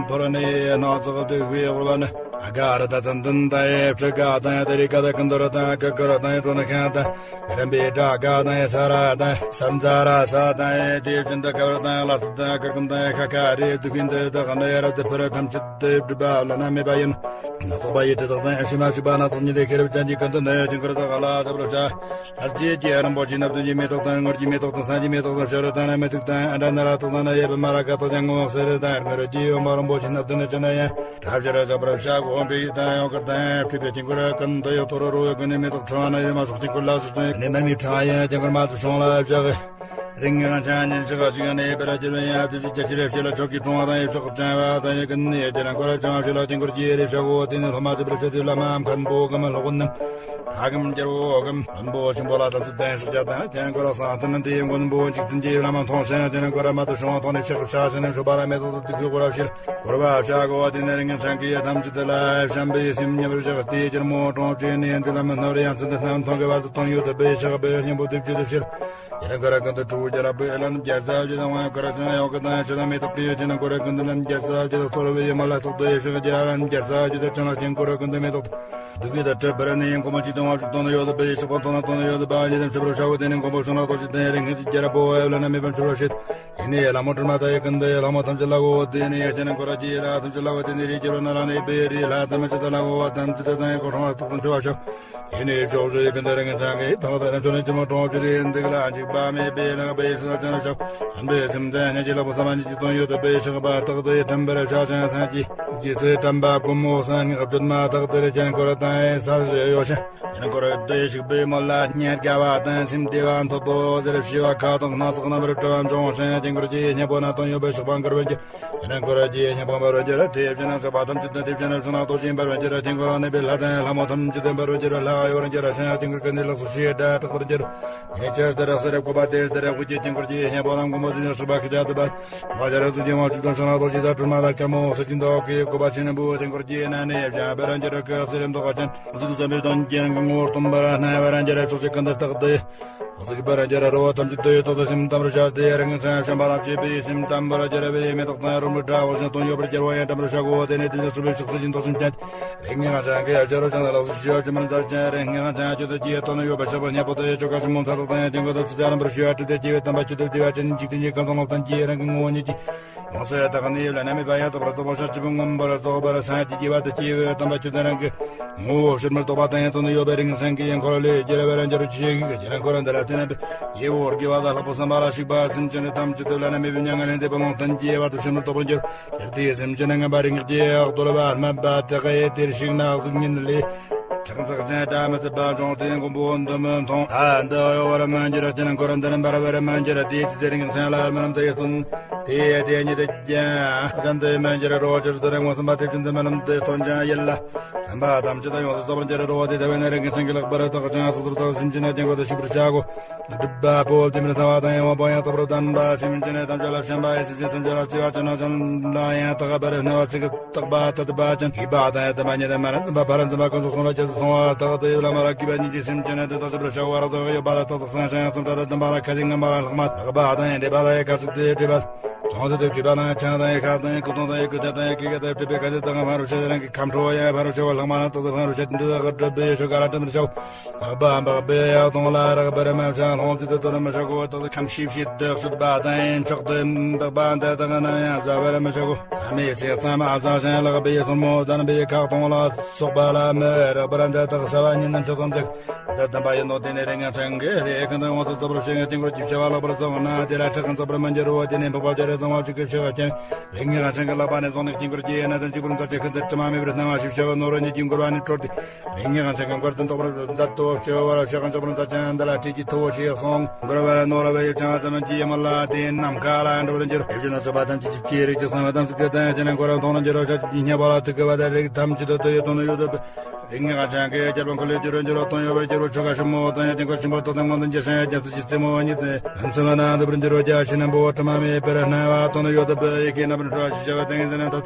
ཕོར་ནི་སྣ་ཚོགས་བདུག་པའི་དབུལ་བ་ནི། ཨ་ག་ར་དང་ཙན་དན་དང་ཡི་སྤྲི་ག་དང་ཡི་ཏ་རི་ཀ་དང་ཀུན་དར་དང་ཀུ་ཀུ་ར་དང་ཡི་གྲོ་ནི་ཁང་དང་ཀ་རམ་པའི་སྒྲ་ག་དང་ཡི་ས་ར་དང་ས་མཛའ་ར་ས་དང་ཡི་དེ་བཞིན་དུ་ཀ་བར་དང་ཡི་ལ་སུ་དང་ཀུར་ཀུམ་དང་ཡི་ཁ་ཁ་རེ་དུ་ཁིན་དུ་དག་ནི་ཡ་རབ་ཏུ་ཕུར་ཐམས་ཅད་དུ་སྒྲུབ་པ་བླ་ན་མེད་པ་ཡིན། སྣ་ཚོགས་པ་ཡི་དྲི་དག་དང་ཡང་ཕྱི་མ་ཕྱི་པ་སྣ་ཚོགས་ཉིད་ལས་ཁེ་རབ་ཅན་གྱི་ཀུན་ཏུ་ནི་ཡི་དཀྱིལ་འཁོར་དག་ལ་འཇམ་པར་བྱ། ལྷར་བཅས་ཀྱི་རིན་པོ་ཆེ་སྣ་བདུན་གྱི་མེ་ཏོག་དང་དངུལ་གྱི་མེ་ཏོག་དང་སྲན་གྱི་མེ་ཏོག་དང་བྱུ་རུ་དང་ནི་མུ་ཏིག་དང་ཨ་དྲ་ན་ར་ཏོག་དང་ནི་ཡེ་པ་མ་ར་ཀ་ཏོག་ཀྱང་ངོ་བོ་གསེར་དང་དངུལ་གྱི་ཡོན་པ་རིན་པོ་ཆེ་སྣ་བདུན་ནི་ཅི་ནི་ཡང་གྲབས་ཕྱིར་བཞག་པར་བྱ་གོ། འབྲུ་ཡི་དང་ཡང་དཀར་དང་ཡང་ཕྲུ་བའི་དཀྱིལ་འཁོར་ཀུན་ཏུ་ཡོད་དོ་རུ་རུ་ཀུན་ནི་མེ་ཏོག་ཕྲེང་བ་ནི་ཡོད་མ་སོགས་དཀྱིལ་འཁོར་ལ་སོགས་ཀྱང་ནི་མར་མེ་ཕྲེང་བ་ཡང་དཀྱིལ་འཁོར་མ་དུ་བྱུང་ལ་བཞག་རིང་ངང་ཆ་ཉིན་ཞག་ཞིག་ནས་པར་གྱུར་པའི་ཡང་དུས་ཀྱི་རྒྱ་ཆེར་བྱེད་ལ་མཆོག་གི་གྲོང་བ་དང་ཡེ་ཤེས་ཀྱི་བྱང་བ་དང་ཡེ་ཀུན་ནས་དེ་ན་འཁོར་བྱང་བ་ཞུ་ལ་དཀྱིལ་འཁོར་གྱི་རེ་ཤ་གོ། དེ་ནི་སློབ་མ་ཚུ་པར་ཤ་དུས་ལ་མ་མཁན་པོ་གམ་ལོག་ནམ་ཕ་གམ་རྒྱལ་བོ་གམ་བོན་པོ་ཆེན་པོ་ལ་དམ་ཚིག་ལྡན་ཤོག་ཅག་དང་དེ་ན་འཁོར་ས་དེ་ན་དེའི་མགོན་པོ་འཇིག་རྟེན་གྱི་བླ་མ་མཐོང་ཞིང་དེ་ན་འཁོར་མ་དུ་བྱུང་བ་མཐོང་ནས་ཆགས་ཤ་ཞིང་ནས་ཤོ་པ་ལ་མེ་ཏོག་ཏུ་དུག་གི་སྐོར་བ་ཕྱིར་འཁོར་བ་བྱ་གོ། དེ་ན་རིང་ངེ་ཆང་གི་ཡ་ཐམས་ཅད་དེ་ལ་བྱམས་པའི་སེམས་མཉམ་པར་བཞག་སྟེ་ཅིར་མོ་གྲོང་ཁྱེར་ནས་འདི་ལ་མི་སྣང་བར་ཡང་ཚུལ་འདི་སྣང་མཐོང་གི་བར་དུ་བཏང་ཡོད་དུ་སྦས་ཆགས་པའི་སྙིང་པོ་དུ་བཅུད་དུ་ཕྱིར། ཡང་ཀ་ར་ཀུན་ཏུ་གྲུ་བོ་རྒྱ་ར་བུ་ཨེ་ལ་ནུབ་རྒྱལ་ས་བརྒྱད་དང་དབང་ཀ་ར་ཤང་ཡོ་ཀ་དང་ཆུ་དང་མེ་ཏོག་པའི་དེ་ན་ཀོ་ར་ཀུན་ཏུ་ལམ་རྒྱལ་ས་བརྒྱད་དང་ཐོ་ར་བའི་ཡ་མ་ལ་ཐོག་ཏུ་ཡེ་ཤེས་རྒྱ་ར་རྒྱལ་ས་བརྒྱད་དང་ཆང་ལ་ཅན་ཀོ་ར་ཀུན་ཏུ་མེ་ཏོག་ཏུ་གུ་དང་ཏྲ་བ་ར་ནི་ཡང་ཀོ་མ་ཅི་དང་བ་ཤུ་དང་ཡོད་པའི་ཤུ་པ་དང་དང་ཡོད་པ་ཡེ་དམ་ཆུ་པར་ཤ་བོ་དེ་ནི་ཀོ་མ་ཤུ་ན་ཏོ་ཅི་དང་ཡེ་རིང་ཧི་རྒྱ་ར་བོ་ཨེ་ལ་ན་མེ་པན་ཆུ་ར་ཤེད། ཡེ་ནི་ཡེ་ལ་མོ་ཏྲ་མ་ད་ཡེ་ཀུན་ཏུ་ཡེ་ལ་མོ་ཐམས་ཅད་ལ་གོ་དེ་ནི་ཡེ་ཅན་ཀོ་ར་ཅི་ཡེ་ལ་ཐམས་ཅད་ལ་གོ་དེ་ནི་རི་ཅི་ར་ན་ལ་ནི་པེ་རི་ལ་ཐམས་ཅད་ལ་གོ་ཐམས་ཅད་དང་ཡེ་ཀོ་ཧྲོང་ལ་ཐོག་དང་ཆུ་བ་ཤོ། ཡེ་ནི་ཕྱོགས་བཅུའི་ཀུན་ཏུ་རིང་ངེ་ཆང་གི་ཐོག་ཏུ་རང་བྱུང་ནི་ཅི་མོ་གྲོང་བཅུ་དེ་འདི་ག་ལ་འཇིགས་པ་མེད་པའི་ལག་པའི་ས་ཅན་ཤོག་བྱམས་པའི་སེམས་ལྡན་ཉེ་ཅི་ལ་བུ་ས་མ་ཉི་ཅི་དོན་ཡོད་དུ་པའི་ཤག་པ་རྟག་ཏུ་ཡི་དྲན་པར་བྱ་ཞིང་སངས་རྒྱས་རྗེས་སུ་དྲན་པ་བུ་མོ་སངས་རྒྱས་བརྗོད་མ་ཐག་ཏུ་རེ་ཅན་འཁོར་དང་ཡེ་ས་ཞེ་ཡོ་ཤ་ཡེ་ན་འཁོར་དུ་ཡེ་ཤིག་པའི་མོ་ལ་ཉེར་དགའ་བ་དང་སེམས་བདེ་བ་ཐོབ་པོ་ཟེར་ཤི་བ་ཁ་དོག་སྣ་ཚོགས་རྣམ་པར་གྲོལ་བ་འབྱུང་ཞིང་དཀྱིལ་འཁོར་གྱི་སྙིང་པོ་ན་དོན་ཡོད་པའི་ཤག་པ་འཁོར་བའི་རྒྱུ། ཡེ་ན་འཁོར་གྱི་སྙིང་པོ་འབར་བར་འགྱུར། དེ་བཞིན་ན་ཞག་པ་ཐམས་ཅད་དུ་དེ་བཞིན་ན་ཕྱག་ན་རྡོ་རྗེ་འབར་བར་འགྱུར། དེ་འཁོར་ནི་པའི་ལྷ་དང་ལྷ་མོ་ཐམས་ཅད་དུ་འབར་བར་འགྱུར། ལྷ་གཡོ་བར་འགྱུར། ཞིང་དེ་འཁོར་ཀུན་ནས་ལག་སོ་ཞེས་སྒྲ་གྲགས་པར་འགྱུར། ངེས་ཅན་དེ་ར་སེ་ར་བཀོད་པ་དེ་དེ་ར་དབུ་རྒྱུད་དཀྱིལ་འཁོར་གྱི་སྙིང་པོ་ལམ་གོང་མ་དེ་ནས་ཞག་པ་ཁི་ཇ་དུ་པ་མ་ཇ་ར་ཚུ་རྗེ་མ་ཆུ་དང་ཞིང་ན་རྡོ་རྗེ་དང་སྤྲུལ་མ་ལ་ཀ་མོ་སེ་ཅིན་དོ་ཀི་བཀོད་པ་ཆེན་པོ་དེ་འཁོར་གྱི་ན་ནས་ཡབ་ཞང་འབར་བར་འགྱུར། ཀ་སེ་རེམ་དོ་ཁ་ཅན་གཟུགས་བསམ་པའི་དོན་རྐྱེན་གྱི་ངོ་བོར་སྟོན་པར་སྣང་བར་འགྱུར། ཕྱོགས་བཅུ་ཀུན་ཏུ་རྟག་ཏུ། གཟིགས་པར་འགྱུར་རོ། ཐམས་ཅད་དུ་ཡོད་དོ་དེ་སེམས་དམ་པར་བྱ་སྟེ། རང་གི་སེམས་བྱམས་པ་ལ་བྱེད་པའི་སེམས་དམ་པར་གྱུར་པས། མེ་ཏོག་དང་རོལ་མོའི་སྒྲ་བོ་ཞིང་དོན་ཡོད་པར་གྱུར་པ་ཡང་དམ་པར་བྱའོ། དེ་ནས་དུས་ཀྱང་སྲིད་པའི་ཕྱོགས་སུ་ཕྱིན་ཅན་རིགས་ངན་ཅན་གྱི་ཡ་ཅ་རོ་ཅན་ལ་ལག་སུ་ཞུ་བ་ཅི་མར་མཛད་ཅན་རིགས་ངན་ཅན་ཅི་དུ་ཀྱི་དོན་ཡོད་པ་ཞག་པ་སྙད་པོ་དུ་ཡ་ཆོ་ག་ཞིག་མོ་མཐའ་དག་དང་ཡང་དེ་འགོ་དུ་སུ་ཅ་རམ་པར་ཞུ་བ་ཀྲི་དེ་སྐྱེ་བའི་དམ་པ་ཆུ་དུ་བདེ་བ་ཅན་འཇིག་རྟེན་གྱི་ཁམས་དང་ལོག་ལྟན་གྱི་རང་གི་ངོ་བོ་ཉིད་ཀྱི། ཡོངས་སུ་དག་ནི་ཡོད་ལ་ན་མེད་པ་ཡང་དག་པར་རྫོགས་པ་ཤ་ཆུ་བོ་མངོན་པར་རྫོགས་པར་སངས་རྒྱས་ཀྱི་བར་དུ་སྐྱེ་བའི་དམ་པ་ཆུ་དང་རང་གི་ངོ་བོ་ཕྱིར་མི་ལྡོག་པ་དང་ཡང་དོན་ཡོད་པའི་རིགས་སེང་གེ་ཡང་འཁོར་ལས་རྒྱལ་བའི་རང་རྒྱལ་རུ་ཆེ་གི་རྒྱལ་འཁོར་འདི་ལ་བརྟེན་པའི་ཡེ་བོར་དགེ་བ་དང་ལྷག་པའི་བསམ་པ་ལ་ཞུགས་པ་སེམས་ཅན་ནི་ཐམས་ཅད་དུ་ལ་ན་མེད་པའི་མྱ་ངན་ལས་འདས་པ་ངོ་ཐན་གྱི་བར་དུ་ཕྱིར་མི་ལྡོག་པར་འགྱུར། དེར་དེའི་སེམས་ཅན་ནི་ངན་པ་རིགས་ཀྱི་གདོལ་པ་དམན་པ་དེ་གའི་དེར་ཞིག་ན་གཟུགས་བརྙན་ལས། ཁྲག་འཛག་ཅན་སྒྲ་མི་ཚུགས་པ་འབྱུང་སྟེ་མགོན་པོ་འདི་མི་མཐོང་། ཨ་འདི་གཡོ་བར་མི་འགྱུར། དེ་ནི་འཁོར་འདི་ནི་འབར་བར་མི་འགྱུར། དེའི་ཚེ་དེ་རིང་སེང་ལ་མི་རྣམས་དེ་ཡི་སྟོན། དེ་ཡི་དེ་ཉིད་དེ་ཀྱང་གཞན་དུ་མི་འགྱུར་རོ། ཕྱིར་དུ་རིང་མོ་སེམས་པ་དེ་བཞིན་དུ་མི་རྣམས་དེ་སྟོན་ཅིང་ཡིད་ལ་བསམ་པ་ཐམས་ཅད་དུ་ཡོངས་སུ་རྫོགས་པར་འགྱུར་རོ། དེ་ལྟ་བས་ན་རིང་གི་སེང་གེ་ལག་པར་བཏགས་ཅིང་སོ་སོར་བཏགས་སེམས་ཅན་ནི་དེ་འགོ་དུ་ཞུགས་པར་བྱའོ། སྒྲིབ་པ་པོ་དེ་མིར་ལྟ་བ་དང་ཡང་དབང་པོ་ཡང་དག་པར་ལྡན་པ་སེམས་ཅན་ནི་ཐམས་ཅད་ལ་བྱམས་པ་ཡི་སེམས་ཅན་ཐམས་ཅད་ལ་བརྩེ་བ་ཅན་ནོ་ཅན་ལ་ཡང་དག་པར་གནས་པ་ཚིག་རྟག་པ་དད་པ་ཅན་གུས་པ་དང་ཡང་དད་པ་ཉིད་མ་རན་པ་ཕ་རན་ཙམ་པ་ཀུན་སོགས་སོང་ལ་ཁྱབ་ཏུ་སོང་བ་དག་ཏུ་ཡོད་ལ་མ་ར་གུས་པ་ཉིད་ཀྱི་སེམས་ཅན་ནི་དེ་དག་ཞིབ་པར་བྱ་བ་རབ་ཏུ་ཡོད་པ་ལ་རྟག་ཏུ་སང་ཞིང་སེམས་ཁྲ་དང་ལྡན་པ་ལ་ཁ་ཟས་ངན་པ་ལ་ལྷག་མ་ལྷག་པ་དང་ཡང་འདྲེས་པ་ལ་ཡང་དཀའ་ཚེགས་དེ་སྤྲད་པ། ཅང་དེ་དེ་བྲིས་པ་དང་ཡང་ཆང་དང་ཡང་ཁ་དང་ཡང་ཀུ་དོང་དང་ཡང་ཀུ་ཐལ་དང་ཡང་ཀི་ཀ་དང་སྤྲད་པའི་ཁ་ཟས་དང་ཕ་རུ་ཤ་རང་གི་ཁམས་ཁྲོ་བ་ཡང་ཕ་རུ་ཤ་བ་ལྷག་མ་ལ་རྟག་ཏུ་ཕ་རུ་ཤ་དེ་འདི་དག་གི་སྤྲད་པའི་ཤོ་ག་ལ་སྤྲད་མི་བྱའོ། ལྷག་པའམ་འཕགས་པའི་ཡང་གཏོང་ལ་རག་པར་མ་བྱ། ལྷུང་བཟེད་དུ་གཏོར་མི་བྱ་གོ། དག་ཁམས་ཤིབ་ཤིབ་ཏུ་གསོད་པ་དང་ཡང་མཆོག་ཏུ་འདག་པ་འདི་དག་རྣམས་ཡང་བཟའ་བར་མི་བྱ་གོ། ས་མེད་ཚེ་གཙང་མ་བཟའ་ཞིང་ལག་པའི་སོར་མོ་ལྡན་པའི་ཁ་གཏོང་ལ་སོགས་པ་ལ་མི་རག་པར་འདི་དག་ཟ་བ་ཉིད་ནི་མཆོག་ཏུ་འཛེག། འདི་བསྟན་པ་ཡིན་ནོ། དེ་ནས་རིགས་ངན་ཅན་གྱི་ལས་ཀུན་ཏུ་ཡོངས་སུ་རྫོགས་པར་བྱེད་ངེས་དེ་འགོར་གྱི་བྱ་བ་ལག་པར་བཟུང་ན་དེ་ལ་ཁྲག་གི་འཛག་པར་མི་འགྱུར་རོ། དེ་ནས་འཕགས་པ་སྤྱན་རས་གཙང་བ་ཆོས་ཀྱི་ཕྱག་རྒྱ། རིགས་ངན་ཅན་གྱི་ལག་པ་ནས་བཟུང་ནས་དཀྱིལ་འཁོར་གྱི་ཡན་ལག་དང་གཅིག་པུར་འཛག་ཅིང་ཤིན་ཏུ་དྲི་མ་མེད་པར་སྣང་བ་ཞིག་བྱ་བ་ནོར་བུ་ཉིད་ཀྱིས་བསྐོར་བ་ནི་སྤྲོར་ཏེ། རིགས་ངན་ཅན་གྱི་མགར་དུ་འདོགས་པར་མཛད་དོ། བྱེ་བ་བར་ཤ་ཁང་ཆགས་པར་མཛད་ཅིང་འདི་ལ་ཁྲིད་ཀྱི་ཐོ་བོ་ཞེས་གསུངས། མགར་བར་ནོར་བུ་ཡི་ཅང་ཙམ་གྱི་ཡ་མ་ལ་དེ་རྣམས་ཁ་ལ་འགྲོ་བར་འགྱུར། ཡེ་ཤེས་ནི་ཚོགས་པ་ཐམས་ཅད་ཀྱི་ཆོས་རིགས་ཀྱི་གསང་བ་དམ་ཚིག་གི་དང་ཡང་ཅི་ནས་འཁོར་རང་མཐོང་རང་འགྱུར་རོ། ཤ་ཅིག་གི་སྙད་པ་ལ་ཐུག་གི་བ་དང་རིགས་ཐམས་ཅད་དུ་དོ་ཡི་དོན་ཡོད་དོ། རིགས་ངན་ཅན་གྱི་རྒྱལ་པོ་འཁོར་ལོས་སྒྱུར་བར་འགྱུར་རོ། དོན་ཡོད་པར་འགྱུར་རོ། ཆོ་ག་ཞིབ་མོ་དང་ཡང་དེ་འཁོར་ཆེན་པོ་ཏོག་ཙམ་མང་དུ་འགྱུར་ཞིང་རྒྱ་མཚོ་ཆེ་རྩེ་མོ་བ་ཉིད་དེ་ལམ་སེམས་མ་ན་འདུ་བར་འགྱུར་རོ། རྒྱ་ཆེ་རྣམ་པོ་དྲི་མ་མེད་པར་སྣང་བ་དོན་ཡོད་དོ། ཡི་གེ་རྣམ་པར་འཕྲུལ་བ་ཞེས་བྱ་བ་དང་ཡང་དེ་ནི་ཐོབ།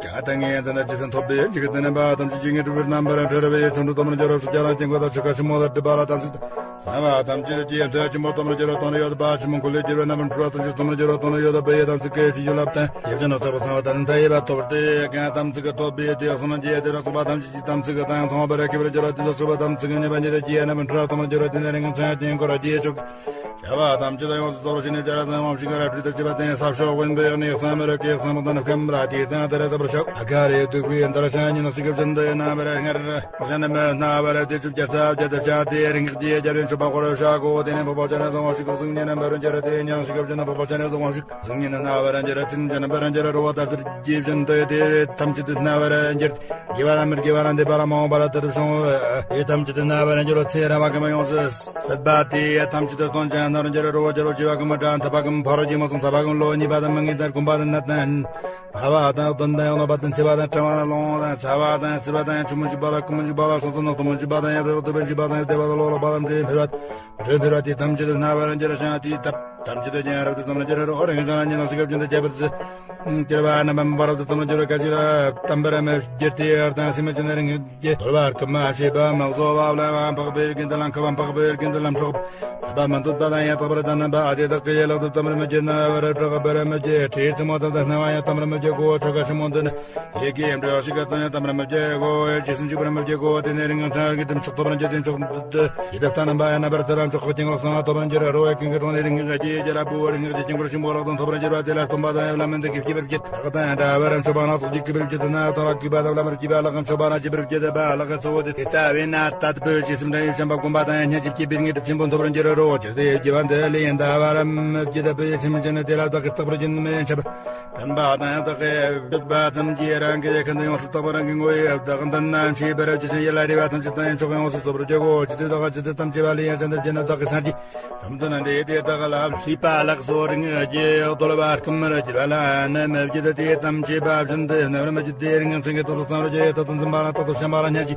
ཀྱང་ཏིང་ངེ་འཛིན་ནི་ཇི་སྲིད་ཐོབ་པའི་འཇིག་རྟེན་པ་ཐམས་ཅད་ཀྱི་ངེས་གྲུབ་པའི་རྣམ་པར་འཕྲུལ་བའི་ཆོ་འཕྲུལ་སྟོབས་མར་འགྱུར་རོ། སུ་ཅག་ལ་དཀྱིལ་འཁོར་དང་ཆོ་ག་ཞིབ་མོ་དང་སྒྲིབ་པ་ལ་དམ་ཚིག་དང་། གསང་བ་ཐམས་ཅད་ཀྱི་དོན་ཆེན་པོ་སྟོབས་མར་འགྱུར་རོ། དོན་ཡོད་པ་ཆེན་པོ་འཁོར་ལོས་སྒྱུར་བའི་རྣམ་པར་འཕྲུལ་བ་ཐམས་ཅད་སྟོབས་མར་འགྱུར་རོ། དོན་ཡོད་པ་ཡི་དམ་ཚིག་གི་ཞིང་བརྗོད་ལ་བརྟེན། ཡེ་ཤེས་ནི་ཚོགས་པ་གསང་བ་དང་ནི་མཐའ་ཡས་པ་ཐོབ་སྟེ། ཀྱང་དམ་ཚིག་གི་ཐོབ་པའི་དུས་གསུམ་གྱི་དེ་རིང་ཚོགས་པ་ཐམས་ཅད་ཀྱི་དམ་ཚིག་གི་དང་མཚུངས་པར་གུས་པར་འགྱུར་རོ། དེ་དག་ཚོགས་པ་ཐམས་ཅད་ཀྱི་ནུས་པ་ཉིད་དུ་སྐྱེས་རྣམ་པར་འཕྲུལ་བ་སྟོབས་མར་འགྱུར་རོ། དེ་ནས་རིང་གི་མཚན་དཀྱིལ་འཁོར་རྒྱས་ཆོག། བྱ་བ་ཐམས་ཅད་དུ་ཡོངས་སུ་རྫོགས་པར་བྱས་ནས་བྱ་ར་ཚང་བ་ཞིག་ག་ར་བྲིས་ཏེ་བྱེད་པ་དེ་ས་ཕྱོགས་དབེན་པའི་གནས་གསང་མི་རུ་སྐྱེ་གསང་བ་དང་སྐམ་ལ་དེ་དང་དེར་ས་བར་ཆགས། ཨ་ག་རེ་དུག་པའི་འདར་ཤ་ཉིན་ཞིག་གི་བཞིན་དུ་རྣ་བར་སྔར་གཞན་མི་རྣ་བར་དེ་ཚུལ་རྒྱ་ས་བརྒྱ་དུ་བྱ་དེ་རིང་གི་རྒྱལ་རིང་ཆོག་པ་འཁོར་བྱ་གོ། དེ་ནས་འཕགས་པ་སྤྱན་རས་གཙང་བ་ཞིག་གི་གཟུགས་བརྙན་རྣམ་པར་འགྱུར་དེ་ཉང་ཞིག་གི་བཞིན་འཕགས་པ་སྤྱན་རས་གཙང་བ་ཞིག་གཟུགས་བརྙན་རྣ་བར་འགྱུར་ཚིག་འཇམ་པར་འགྱུར་རོ། བ་ལྟར་དུ་རྒྱས་བཞིན་དུ་དེ་ཐམས་ཅད་དུ་རྣ་བར་འགྱུར། དགེ་བ་ལ་མི་དགེ་བ་ལ་འདས་པ་ལ་མ་འོངས་པ་ལ་དེར་བྱུང་བའི་ཐམས་ཅད་དུ་རྣ་བར་འགྱུར་རོ། ཚེ་རབ་ཀུན་ཡོངས་སུ་ཟད་པ་དེ་ཐམས་ཅད་དུ་སྟོན་ཅིང་རྣ་བར་འགྱུར་རོ། རོ་བ་རྒྱལ་བ་བྱེ་བ་ཀུན་མ་དྲན་ཐབས་པ་ཀུན་ཕ་རོལ་གྱི་མ་སོང་ཐབས་པ་ཀུན་ལོ་གཉིས་པ་དང་མི་ངེས་དང་གོམས་པ་དང་ནད་དང་ཕ་བ་དང་གདོན་དང་གནོད་པ་དང་འཚེ་བ་དང་ཕྲེང་བ་དང་ལོང་བ་དང་ཚ་བ་དང་བསིལ་བ་དང་ཡང་ཆུ་མོ་འཇིག་པ་ལ་ཁུ་མོ་འཇིག་པ་ལ་སོ་སོ་ནག་ཏོ་མོ་འཇིག་པ་དང་ཡང་རེག་ཏོ་བན་འཇིག་པ་དང་ཡང་བདེ་བ་ལ་ལོ་ལ་པ་དང་འདྲེ་འཕེལ་བ་འདྲེ་འཕེལ་བ་དེ་ཐམས་ཅད་དུ་རྣ་བར་འགྱུར་ཞིང་དེའི་ཐབས་ཐམས་ཅད་དུ་ཀྱང་རབ་ཏུ་སྟོན་པར་འགྱུར་རོ། རིང་ཞིང་ཉིན་ཞིག་གི་བཞིན་དུ་ཁྱད་པར་དུ་སྟེར་བ་རྣམ་པ་མི་འབར་དུ་སྟོན་པར་འགྱུར་རོ། སྐད་ཅིག་ར་དམ་པར་མི་བགྱིད་དེ་ཡར་དང་སེམས་ཅན་རིང་གི་རྒྱུད་དོར་བར་སྐུལ་མ་བྱེད་པ་མི་བཟོ་བ་བླ་མ་འཕགས་པའི་རྒྱུད་དུ་ལ་འཁོར་བ་འཕགས་པའི་རྒྱུད་དུ་ལ་འཕྲོག་པ་མི་འདོད་པ་དང་ཡང་དག་པར་ལྡན་པ་ཨ་དེ་དག་གི་ཡན་ལག་ཏུ་སྟོན་པར་མི་བགྱིད། རྣ་བར་གྲག་པར་མི་བགྱིད། དྲི་ཙམ་མོ་ཙམ་དུ་སྣང་བ་ཡང་སྟོན་པར་མི་བགྱིད་གོ། ཆོ་ག་ཞིབ་མོ་འདི་ནི། ཡི་གེ་ཡིན་འབྲེལ་ཞིག་ག་དང་ཡང་སྟོན་པར་མི་བགྱིད་གོ། ཡེ་ཤེས་སུ་འཇུག་པར་མི་བགྱིད་གོ། དེ་ནས་རིང་ཁྲང་གི་དམ་ཆོག་ཐོབ་པར་འགྱུར་དེ་མཆོག་ཏུ་ཡི་དྭགས་རྣམ་པ་ཡང་རྣམ་པར་དེ་རང་མཆོག་གི་དཀྱིལ་འཁོར་གསང་བ་ཐོབ་པར་འགྱུར་རོ། ཀུན་གྱི་གྲོང་ནས་རིང་གི་རྒྱལ་རྒྱལ་ལ་བུ་བར་རིང་གི་དཀྱིལ་འཁོར་ཆེན་པོ་ལག་དང་ཐོབ་པར་འགྱུར་བ་དེ་ལ་སྟོན་པ་དང་ཡང་བླ་མ་འདི་གིས་བགྱིད་པར་བགྱིད། བདག་དང་ཡང་འདྲ་བར་མཆོད་པ་སྣ་ཚོགས་ཀྱིས་གུས་པར་བགྱིད་དེ་ན་དང་ལ་གུས་པ་དང་བླ་མར་གུས་པ་ལག་གམ་མཆོད་པ་སྣ་བགྱིད་པར་བགྱིད་པ་ལག་གི་གཙོ་བོ་དེ་དེ་ལྟ་བས་ན་ཏ་ཏི་པུ་ཅི་སེམས་དང་ཡུལ་བྱམས་པ་སྒོམ་པ་དང་ཡང་སྙན་འཇེབས་ཀྱི་པིར་ངེས་གྲུབ་ཆེན་པོ་ཐོབ་པར་འགྱུར་རོ། ཅི་སྟེ་བགྱིད་པ་འདི་ལས་ཡང་འདའ་བར་མི་བགྱིད་པའི་སེམས་ཅན་ནི་དེ་ལ་བདག་གིས་རྟག་པར་བགྱིད་ནི་མི་འཆབ། བསྟན་པ་དང་ཡང་དག་གི་སྤྱོད་པ་ཙམ་གྱིས་རང་གི་ཁ་འདི་ཡོངས་སུ་རྟོགས་པ་རང་གི་ངོ་བོའི་བདག་འདི་ན་མཆིས་པར་བགྱིད་ཅིང་ཡིད་ལ་རེ་བ་ཐམས་ཅད་དང་ཡང་མཆོག་ཡོངས་སུ་རྫོགས་པར་བགྱིད་གོ། ཇི་ལྟར་བདག་ཇི་ལྟར་དམ་བཅས་པ་ལས་ཡང་གཞན་དུ་བགྱིད་ན་བདག་གི་སངས་རྒྱས་བྱམས་དང་ལྡན་དེ་དེ་དག་ལ་མཆིས་པ་ལགས་སོ། རིང་རྒྱས་གདོལ་པ་སྐུ་མར་བགྱིད་པ་ལ་ནི་མི་བགྱིད་དེ་དམ་བཅས་པ་བཞིན་དུ་རྣམ་པར་མི་བགྱིད་དེ་རིང་སེང་གེ་ཐོག་ཏུ་གསང་བར་བགྱིད་ཡོད་ཐོག་ཏུ་འཛིན་པ་ལ་རྟག་ཏུ་བྱམས་པ་ལ་སྙན་གྱི་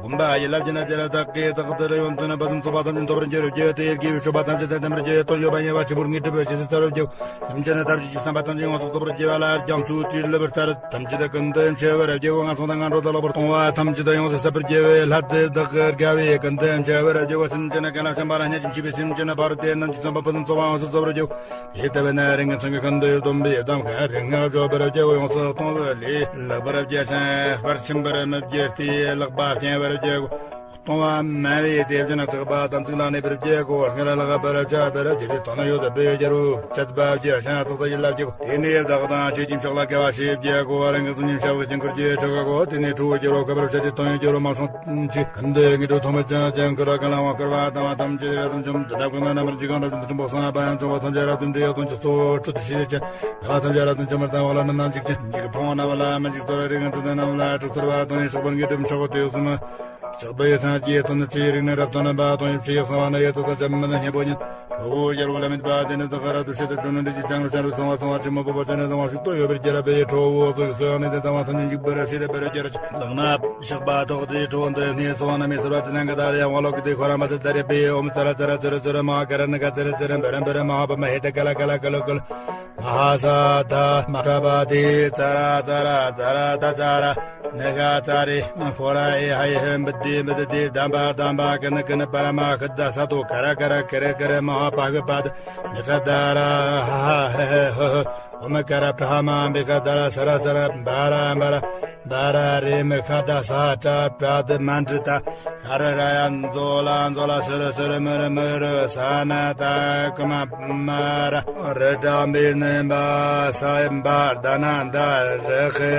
བུམ་པ་ཡིད་ལ་བགྱིད་ན་དེ་ལ་བདག་གིས་རྟག་ཏུ་ཡོན་ཏན་པ་ཙམ་ཚོགས་པ་ཐམས་ཅད་ཐོབ་པར་འགྱུར་བགྱིད་དེ་དགེ་བའི་སྤྱོད་པ་ཐམས་ཅད་ དམ་པར་རྒྱལ་བའི་དོན་ཡོད་པ་ཉེ་བར་ཆེན་པོར་ངེས་སྒྲུབ་པའི་རྗེས་སུ་བརྩེ་བར་བགྱིའོ། སེམས་ཅན་ནི་ཐམས་ཅད་ཀྱི་བསམ་པ་ཐམས་ཅད་ཡོངས་སུ་རྫོགས་པར་བགྱི་བ་ལ་རྒྱ་མཚོའི་དྲིས་ལབ་པར་ལྟར། ཐམས་ཅད་ཀུན་ཏུ་མཆོད་པར་བགྱིའོ། ངན་སོང་དང་ངན་འགྲོ་དང་ལོག་པར་ལྟུང་བ་ཐམས་ཅད་ཡོངས་སུ་ཟད་པར་བགྱི་བའི་ལྷ་དེ་དག་གི་དགའ་བས་ཀུན་ཏུ་མཆོད་པར་བགྱིའོ། སེམས་ཅན་ནི་གང་ལ་བྱམས་པ་ལ་བརྙས་བཅོམ་བྱས་པའི་སེམས་ཅན་ནི་ཕ་རོལ་ཏེ་རྣམས་ཀྱིས་བསམ་པ་ཕུན་སུམ་ཚོགས་པ་ཡོངས་སུ་རྫོགས་པར་བགྱིའོ། དེ་ལྟ་བས་ན་རིགས་ངན་སེམས་ཀྱི་ཀུན་ཏུ་ཡོད་སྟོན་པའི་གདམས་ཁ་རིགས་ངན་སྐྱོབ་པར་བགྱིའོ། ཡོངས་སུ་གཏོང་བའི་ལས་ལེགས་པར་བགྱི་ཞིང་བར་ཆིངས་པར་མི་བགྱི་སྟེ་ལེགས་པ་བསྟན་པར་བགྱིའོ། གཏོང་བ་མང་བས་དེ་བཞིན་གཤེགས་པ་དམ་ཚིག་ལ་གནས་པར་བགྱིའོ། སྔར་ལེགས་པར་བྱ་བར་བགྱི་སྟེ་དོན་ཡོད་པའི་རྒྱལ་པོ་བྱེད་པར་བགྱི་ཞིང་ཐོག་ཏུ་ཡིད་ལ་བགྱིའོ། དེ་ནས་བདག་དང་ཆོས་ཀྱི་མཆོག་ལ་དགའ་བ་ཞེས་བགྱིའོ། རང་གི་གཟུགས་བརྙན་ཕྱག་དཀྱིལ་འཁོར་གྱི་ཆོ་གའོ། དེ་ནས་ཁྲོ་བོའི་རྒྱལ་པོ་བསྐོར་བར་བྱ་སྟེ་དོན་ཡོད་རྒྱལ་པོ་མང་སོང་ཆེ། ཀུན་ཏུ་དངོས་གྲུབ་ཐོབ་པར་བྱ་ཞིང་ཀུན་ར་གང་ལ་དབང་བསྐུར་བ་དང་བ་ཐམས་ཅད་རེ་ཙམ་བྱུང་། དེ་དག་ཀུན་ལ་རྣམ་པར་འཇིགས་ཤིང་རབ་ཏུ་འཇིགས་ཤིང་འབོག་སང་བ་ཡང་བྱུང་བ་ཐམས་ཅད་རབ་ཏུ་འདྲེ་ཡོད་དོན་གྱི་གཙོ་བོ་ཁྲོད་དུ་ཤེས་ཅན། དེ་བ་ཐམས་ཅད་རབ་ཏུ་འཇོམས་པར་དང་བ་ལ་རྣམ་འཇིགས་ཅན། འཇིགས་ཕུང་རྣམས་ལ་མི་འཇིགས་སོ། རིགས་ངན་ཚུལ་ལྡན་རྣམས་ལ་སྲོག་འཚོ་བ་དང་ཡི་ཞོགས་པར་ངེས་གྲུབ་མཆོག་ཏུ་གསུམ། ཞོགས་པའི་སངས་རྒྱས་དོན་ནི་ཆོས་རིག་ནི་རབ་ཏུ་རྣམ་པ་དང་ཡོད་ཆོས་ཡག་གསང་བ་ནི་ཡོད་དོ་དང་བྱམས་མི་ནི་སྙན་པོ་ཉིད། ཁྲོ་བོའི་རྒྱལ་པོ་ལ་མེད་པ་དེ་ནི་དག་རབ་ཏུ་ཤེས་ཏེ་གྲོལ་ནི་འདི་ཅི་ཅང་རུ་ཅང་རུ་གསང་བ་གསང་བ་ཆེན་མོ་བོ་བ་ཅན་ནི་གསང་བ་ཞིག་ཏུ་ཡོད་པར་གྱུར་པའི་ཁྲོ་བོ་ཚོགས་སུ་ནི་དེ་དང་བ་ཐམས་ཅད་འཇིག་པར་བྱེད་པར་གྱུར་ཅིག་ལག་ན་བཤགས་པ་ཐོགས་ཏེ་ཁྲོ་བོ་འདི་ནི་གསང་བ་ན་མི་སྲིད་པ་དེ་ནང་གི་ད་རེ་ཡང་བ་ལོག་གི་དེ་ཁོ་རང་མ་དེ་ད་རེ་པའི་ཨོམ་ཙ་ར་ཙ་ར་ཙི་རི་ཙི་རི་མ་ཧ་ཀ་ར་ནི་ཀ་ཙི་རི་ཙི་རི་འབར་འབར་མ་ཧ་པ་མ་ཧེ་ཏ་ཀ་ལ་ཀ་ལ་ཀ་ལུ་ཀ་ལུ། མ་ཧཱ་ས་ཏྭ་མ་ཧྲ་བ་ཏི་ཙ་ར་ཙ་ར་ཙ་ར་ཏ་ཙ་ར་ནི་ཧ་ཙ་རི་ཧོ་ར་ཨེ་ཧ་ཡེ་ཧེ་བི་ཏི་བི་ཏི་ཏི་དམ་པ་དམ་པ་ཀི་ནི་ཀི་ནི་པ་ར་མ་ཤི་ད་ས་ཏོ་ཀ་ར་ཀ་ར་ཀི་རི་ཀི་རི་མ་ཧཱ་པ་ཤི་པ་ཏི་མི་ཤ་ད་ར་ཧ་ཧ་ཧེ་ཧེ་ཧོ་ཧོ། ཨོ་མི་ཀ་ར་པྲ་ཧ་མ་བི་ཀ་ད་ར་ས་ར་ས་ར་བ་ར་བ་ར་བ་ར་རེ་མི་ཤ་ད་ས་ཏྲ་པྲ་ཏི་མ་འདྲི་ད། ཧ་ར་ར་ཡ་མཛོ་ལ་མཛོ་ལ་སི་རི་སི་རི་མི་རི་མི་རི་ས་ན་ད་ཀ་མ་མ་ར་རི་དྲ་འབིར་ནི་འབའ་ས་ཡི་འབའ་ད་ན་ད་རི་ཁི་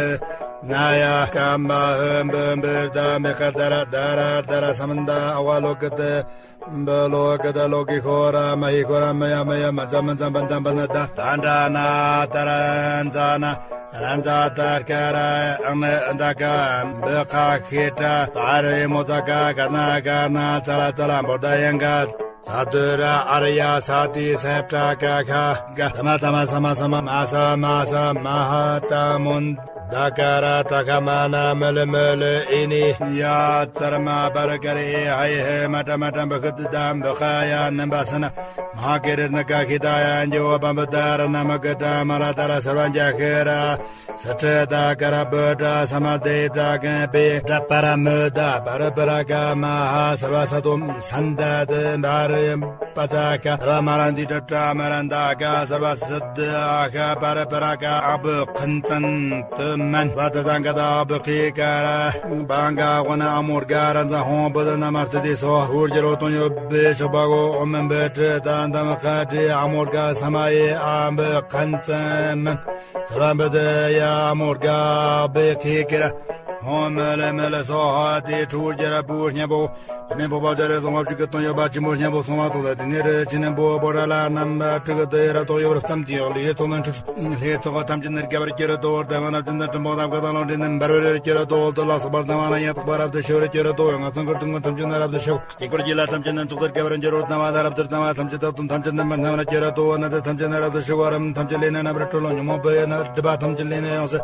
ན་ཡ་ཀ་འབའ་ཧི་འབི་འབིར་ད་འབི་ཁ་ད་ར་ད་ར་ད་ར་ས་མ་འདའ་ཨ་བ་ལོ་ཀི་ཏི་འབི་ལོ་ཀི་ད་ལོ་ཀི་ཁོ་ར་མ་ཧི་ཁོ་ར་མི་ཡ་མི་ཡ་མ་ཛ་མ་ཛ་འབ་འདའ་འབ་ན་ད་ད་འདྲ་ན་ད་ར་འཛ་ན། ར་ཛ་ཏ་ཀ་ར་ཨ་ནི་ཨ་ད་ཀ་འབི་ཁ་ཤི་ཏྲ་པ་རི་མོ་ཙ་ཀ་ཀ་ན་ཀ་ན་ཙ་ལ་ཙ་ལ་འབོ་ད་ཡང་ཀ་ས་དུ་ར་ཨ་རི་ཡ་ས་ཏི་སེ་ཏྲ་ཀ་ཁ་ག་ད་མ་ད་མ་ས་མ་ས་མ་མ་ས་མ་ས་མ་ཧ་ད་མོན་ད་ཀ་ར་ཏྲ་ཁ་མ་ན་མི་ལི་མི་ལི་ཨི་ནི་ཡ་ཙར་མ་པར་ཀ་རི་ཧ་ཡི་ཧེ་མ་ཏྲ་མ་ཏྲ་འབི་ཁི་ཏི་ད་འབི་ཁ་ཡ་ནམ་པ་ས་ན་མ་ཧ་ཀེ་རི་ན་ཀ་ཁི་ད་ཡ་འཇི་བ་པ་འབི་ད་ར་ན་མ་ཀི་ཏྲ་མ་ར་ད་ར་ས་ར་འཇ་ཁི་ར། ས་ཁྲ་ད་ཀ་ར་བུ་ཏྲ་ས་མ་དེ་ཏྲ་ཀན་པེ་ཏྲ་པ་ར་མུ་ད་པ་ར་པ་ར་ཀ་མ་ཧ་ས་བ་ས་དོ་སན་ད་དེ་འབའ་རེ་པ་ཙ་ཀ་ར་མ་ར་འདི་ཏྲ་ཏྲ་མ་ར་འདའ་ཀ་ས་བ་ས་དེ་ཨ་ཁ་པ་ར་པ་ར་ཀ་ཨ་བུ་ཁན་ཙན་དེ་མན་བ་ད་ད་ཀ་ད་ཨ་བུ་ཁི་ཀ་ར་བང་ག་ཝ་ན་ཨ་མོར་ག་ར་ཛ་ཧོང་བུ་ད་ན་མ་ཏི་དེ་སོ་ཧུར་གྱི་རོ་དོན་ཡོད་པེ་ཤོ་བ་གོ་ཨོ་མན་བེ་ཏྲ་ད་འདམ་ཁ་ཏྲི་ཨ་མོར་ག་ས་མ་ཡེ་ཨ་བུ་ཁན་ཙན་མན། ས་ར་འབུ་དེ་ཡ་མོ་དགའ་བའི་ཁེ་ཁེ་ར། ཧོ་མི་ལེ་མི་ལེ་སོ་ཧ་དེ་ཁྲུ་རྒྱ་ར་བུ་སྙན་པོ། དེ་ནས་བོ་བ་ཇ་རེ་སོང་བ་ཞིག་གི་དོན་ཡོད་པ་ཆེན་པོ་སྙན་པོ་སོང་བ་ཐོག་ལ་དེ་ནས་རེ་ཆེ་ནས་བོ་བོ་ར་ལ་རྣམ་པ་དྲུག་གི་དེ་ར་ཐོག་ཡོད་ར་ཙམ་དེ་ཡོག་ལི་ཡེ་ཐོག་ལ་འཁྲུག་ལྷེ་ཚོགས་ཐམས་ཅད་ནི་དགའ་བར་གྱུར་ར་དོ། དེ་མ་ན་ཅན་དང་ཀྲིན་པོ་དམ་ག་དང་ལོ་འདྲེ་ནི་འབར་བར་གྱུར་ར་དོ། དེ་ལ་སོགས་པ་ཚང་མ་ན་ཡང་དག་པ་རབ་ཏུ་ཞི་བར་གྱུར་ར་དོ། ང་ཚང་གི་དུང་ཐམས་ཅད་ནི་རབ་ཏུ་ཞི་བ། དཀྱིལ་འཁོར་གྱི་ལྷ་ཐམས་ཅད་ནི་ཚོགས་ལྟར་དགའ་བར་འགྱུར་རོ། དང་བ་དང་རབ་ཏུ་དང་བ་ཐམས་ཅད་དག་དུང་ཐམས་ཅད་ནི་མར་སྣང་བར་འགྱུར་ར་དོ། ནད་ཐམས་ཅད་ནི་རབ་ཏུ་ཞི་བ། རམ་ཐམས་ཅད་ལས་ནི་རྣམ་པར་གྲོལ་ལོ། ཉོན་མོངས་པའི་ནད་སྒྲིབ་པ་ཐམས་ཅད་ལས་ནི་ཡོངས་སུ་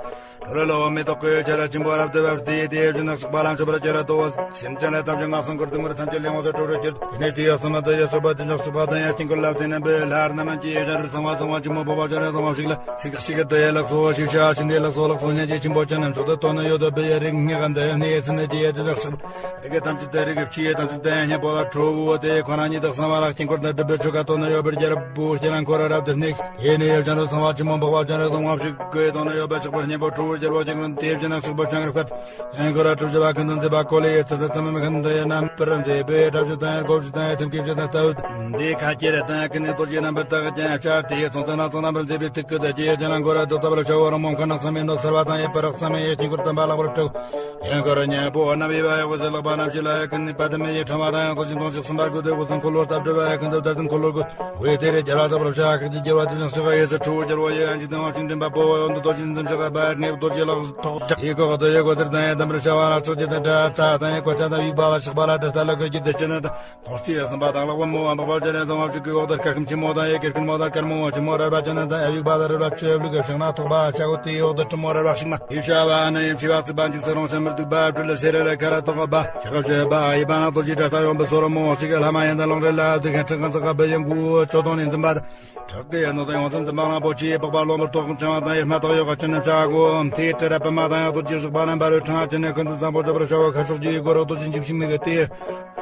གྲོལ་ལོ། མེ་ཏོག་གི་ཆར་ཆེན་པོ་རབ་ཏུ་བབས་ཏེ་དེའི་རྒྱུན་ནི་སོགས་པ་ལ་མཆོད་པར་འགྱུར་ར་དོ། སེམས་ཅན་ལ་ཐམས་ཅད་ངན་སོང་གི་སྡུག་བསྔལ་ཐམས་ཅད་ལས་ཡོངས་སུ་གྲོལ་བར་འགྱུར། དེ་ནས་དེའི་ཡང་སོ་མ་དུ་ཡ་སོ་པ་དེ་ནི་སོགས་པ་དང་ཡང་དཀྱིལ་འཁོར་ལ་བརྟེན་ནས་འབུལ་ལྷ་རྣམས་ཀྱི་ཡ་ཞན་རུ་གསང་བ་གསང་བ་ཆེན་མོ་བོ་བ་ཆེན་རུ་གསང་བ་ཞིག་ལ། ཚིག་གཅིག་གི་དུ་ཡ་ལགས་སོ་ཤིག་ཤ་ཤིན་ཏེ་ལགས་སོ་ལགས་སོ་སྙན་ཆེ་ཆེན་པོ་ཅན་རྣམས་ཚོགས་དུ་དོན་ནི་ཡོད་དོ། བི་ཡ་རིགས་ལྔས་ག་འདི་ཡ་ནི་ཡ་ཚི་ནི་ཀྱི་ཡ་དེ་ལགས་སོ། རིགས་ཀྱི་ཐམས་ཅད་དེ་རིགས་ཀྱི་ཕྱི་ཡ་ཐམས་ཅད་དེ་ཡ་སྙན་པོ་ལ་ཁྲོ་བོ་དེ་ཁོ་ན་ཉིད་དུ་གསང་བ་ལ་དཀྱིལ་འཁོར་དང་སྒྲུབ་པའི་ཆོ་ག་དོན་ནི་ཡོད་པར་རྒྱལ་པོ་ཁྱེད་རང་ཁོ་ར་རབ་ཏུ་གནས། ཡེ་ནས་ཡབ་ཅན་རུ་གསང་བ་ཆེན་མོ་འཕགས་པ་ཅན་རུ་གསང་བ་ཞིག་གི་དོན་ནི་ཡོད་པ་ཆགས་པར་སྙན་པོ་ཁྲོ་བོའི་རྒྱལ་པོ་ཀྱི་ངོ་དེ་བཞིན་ན་ཆགས་པ་ཅན་རུ་བཀའ། ཡང་ཁོ་ར་གྲུབ་ཆེ་བ་ཀུན་ཏུ་མཛེས་པ་ཀོ་ལི་ཡི་ཚུལ་དུ་ཐ་མ་མི་ཁན་དུ་ཡ་རྣམ་པར་མཛེས་པའི་གྲབ་ཆུ་དང་ཡ་གོ་ཆུ་དང་ཡ་ཐིམ་སྐྱེད་ཆུ་དང་ལྟ་བུ་འདི་ཁ་ཁྱེར་དང་ཀུན་ནས་རྡོ་རྗེ་རྣམ་པར་དག་ཅན་ཡ་ཆར་དེ་ཡི་ཚོང་ཚོང་ན་ཚོང་རྣམ་པར་མཛེས་པའི་ཐིག་སྐུ་དང་རྗེ་ཡི་ཅན་ལ་ཁོ་ར་དུ་ལྟ་བར་ཤ་བོ་རོ་མོ་མཁའ་ནག་ཚང་མའི་ནོར་གསལ་བ་དང་ཡ་པ་རག་ཚང་མའི་ཡ་དཀྱིལ་འཁོར་དམ་པ་ལག་པར་སྤྲུགས། ཡང་ཁོ་ར་སྙན་པོ་རྣམ་དབྱེ་བ་ཡག་པོ་ཟེར་ལག་པ་རྣམ་ཤེས་ལ་ཡ་ཀུན་ནས་པ་དམ་མེ་ཡི་ཕྲེང་བ་དང་ཡང་ཚོགས་ཆེན་སྟོང་ཕྱག་གསུམ་པ་དགོས་དོད་པོ་ཚང་འཁོར་ལོར་བཏབ་སྒྲུབ་པ་ཡ་ཀུན་ཏུ་བདག་ཏུ་འཁོར་ལོར་དགོས། ཝེ་ཏེ་རེ་རྒྱལ་བ་ཚོགས་པར་བྱ་ཁག་ཅིག་རྒྱལ་བ་དེ་བཞིན་གཤེགས་པ་ཡེ་ཤེས་ཁྲོ་བོ་རྒྱལ་བ་ཡེ་ཨན་ཅིག་དང་བ་ཤིང་འདྲེན་པ་པོ་ཡོན་དུ་རྡོ་རྗེ་འཛིན་ཤག་པ་ནེ་རྡོ་རྗེ་ལག་ཐོག་ཅག་ཡེ་ཁོག་ཏུ་ཡེ་གོ་ཏུ་ དང་ཡང་དམ་པར་བྱ་བ་ལ་ཕྱག་རྒྱུ་དང་སྒྲ་ཚ་དང་ཡང་གོ་ཆ་དང་དབྱུག་པ་ལ་ཕྱག་པ་ལ་སྒྲ་ཚ་ལ་བཀོད་རྒྱུ་དེ་ཕྱི་ནང་དང་། དོང་སྤྲུགས་གསུམ་པ་དང་ལྷག་པ་མོ་བ་འདོགས་པ་ཅན་ནས་བཟུང་བ་ཕྱུགས་ཀྱི་འོག་ཏུ་སྐར་ཁུང་ཆེན་མོ་དང་ཡང་སྐར་ཁུང་མོ་དང་དཀར་མོ་བ་ཆེན་མོ་རལ་པ་ཅན་ནས་དང་ཡང་དབྱུག་པ་དང་རལ་པ་ཆུ་བླུག་གི་ཕྱག་ན་ཐོགས་པ་ཕྱག་འོག་ཏུ་འོག་ཏུ་གྲུ་མོ་རལ་པ་ཞིག་མ། ཡིབ་བྱ་བ་ནི་ཡིབ་བྱེད་པ་ཚིག་པ་འཇིགས་སུ་རུང་ཞིང་མི་སྡུག་པ་སྦྲུལ་ལ་སེར་རལ་ལ་ཁ་ར་ཐོགས་པ་ཕྱག་བྱེད་པ་ཡིབ་པ་ན་རྡོ་རྗེ་དགྲ་ལྟ་ཡོང་བུ་སོ་ར་མོ་ཞིག་གི་ལྷ་མ་ཡིན་དང་ལོང་རེ་ལ་དུ་ཁན་ཁྲག་གི་འཛག་པ་བུ་ཡོན་གུ་ཅོ་དོང་ནས་འཛིན་པ་དང་། ཁྲག་གི་ཡན་ནོ་དང་ཡོང་ཚན་འཛིན་པ་རང་པོ་ཆེ་པགས་པ་ལོ་འབུར་ཏོག་ཙམ་བྱུང་བ་དང་ཡོད་སྨད་ཐག་ཡོད་ག་ཅི་ནས་བྱ་གོ་མཐའི་སྤྲུལ་ར་པདྨ་དང་ཡང་རྡོ་རྗེ་བཞག་པ་ན་འབར་བའི་ཕྲེང་བ་ཅན་ནས་ཀུན་ཏུ་བཟང་པོ་སྤྱོད་པར་བྱའོ། ཁ་ཕྱོགས་ཀྱི་སྒོ་རོ་རྡོ་རྗེ་འཇིགས་ཤིང་མི་གི་སྟེ།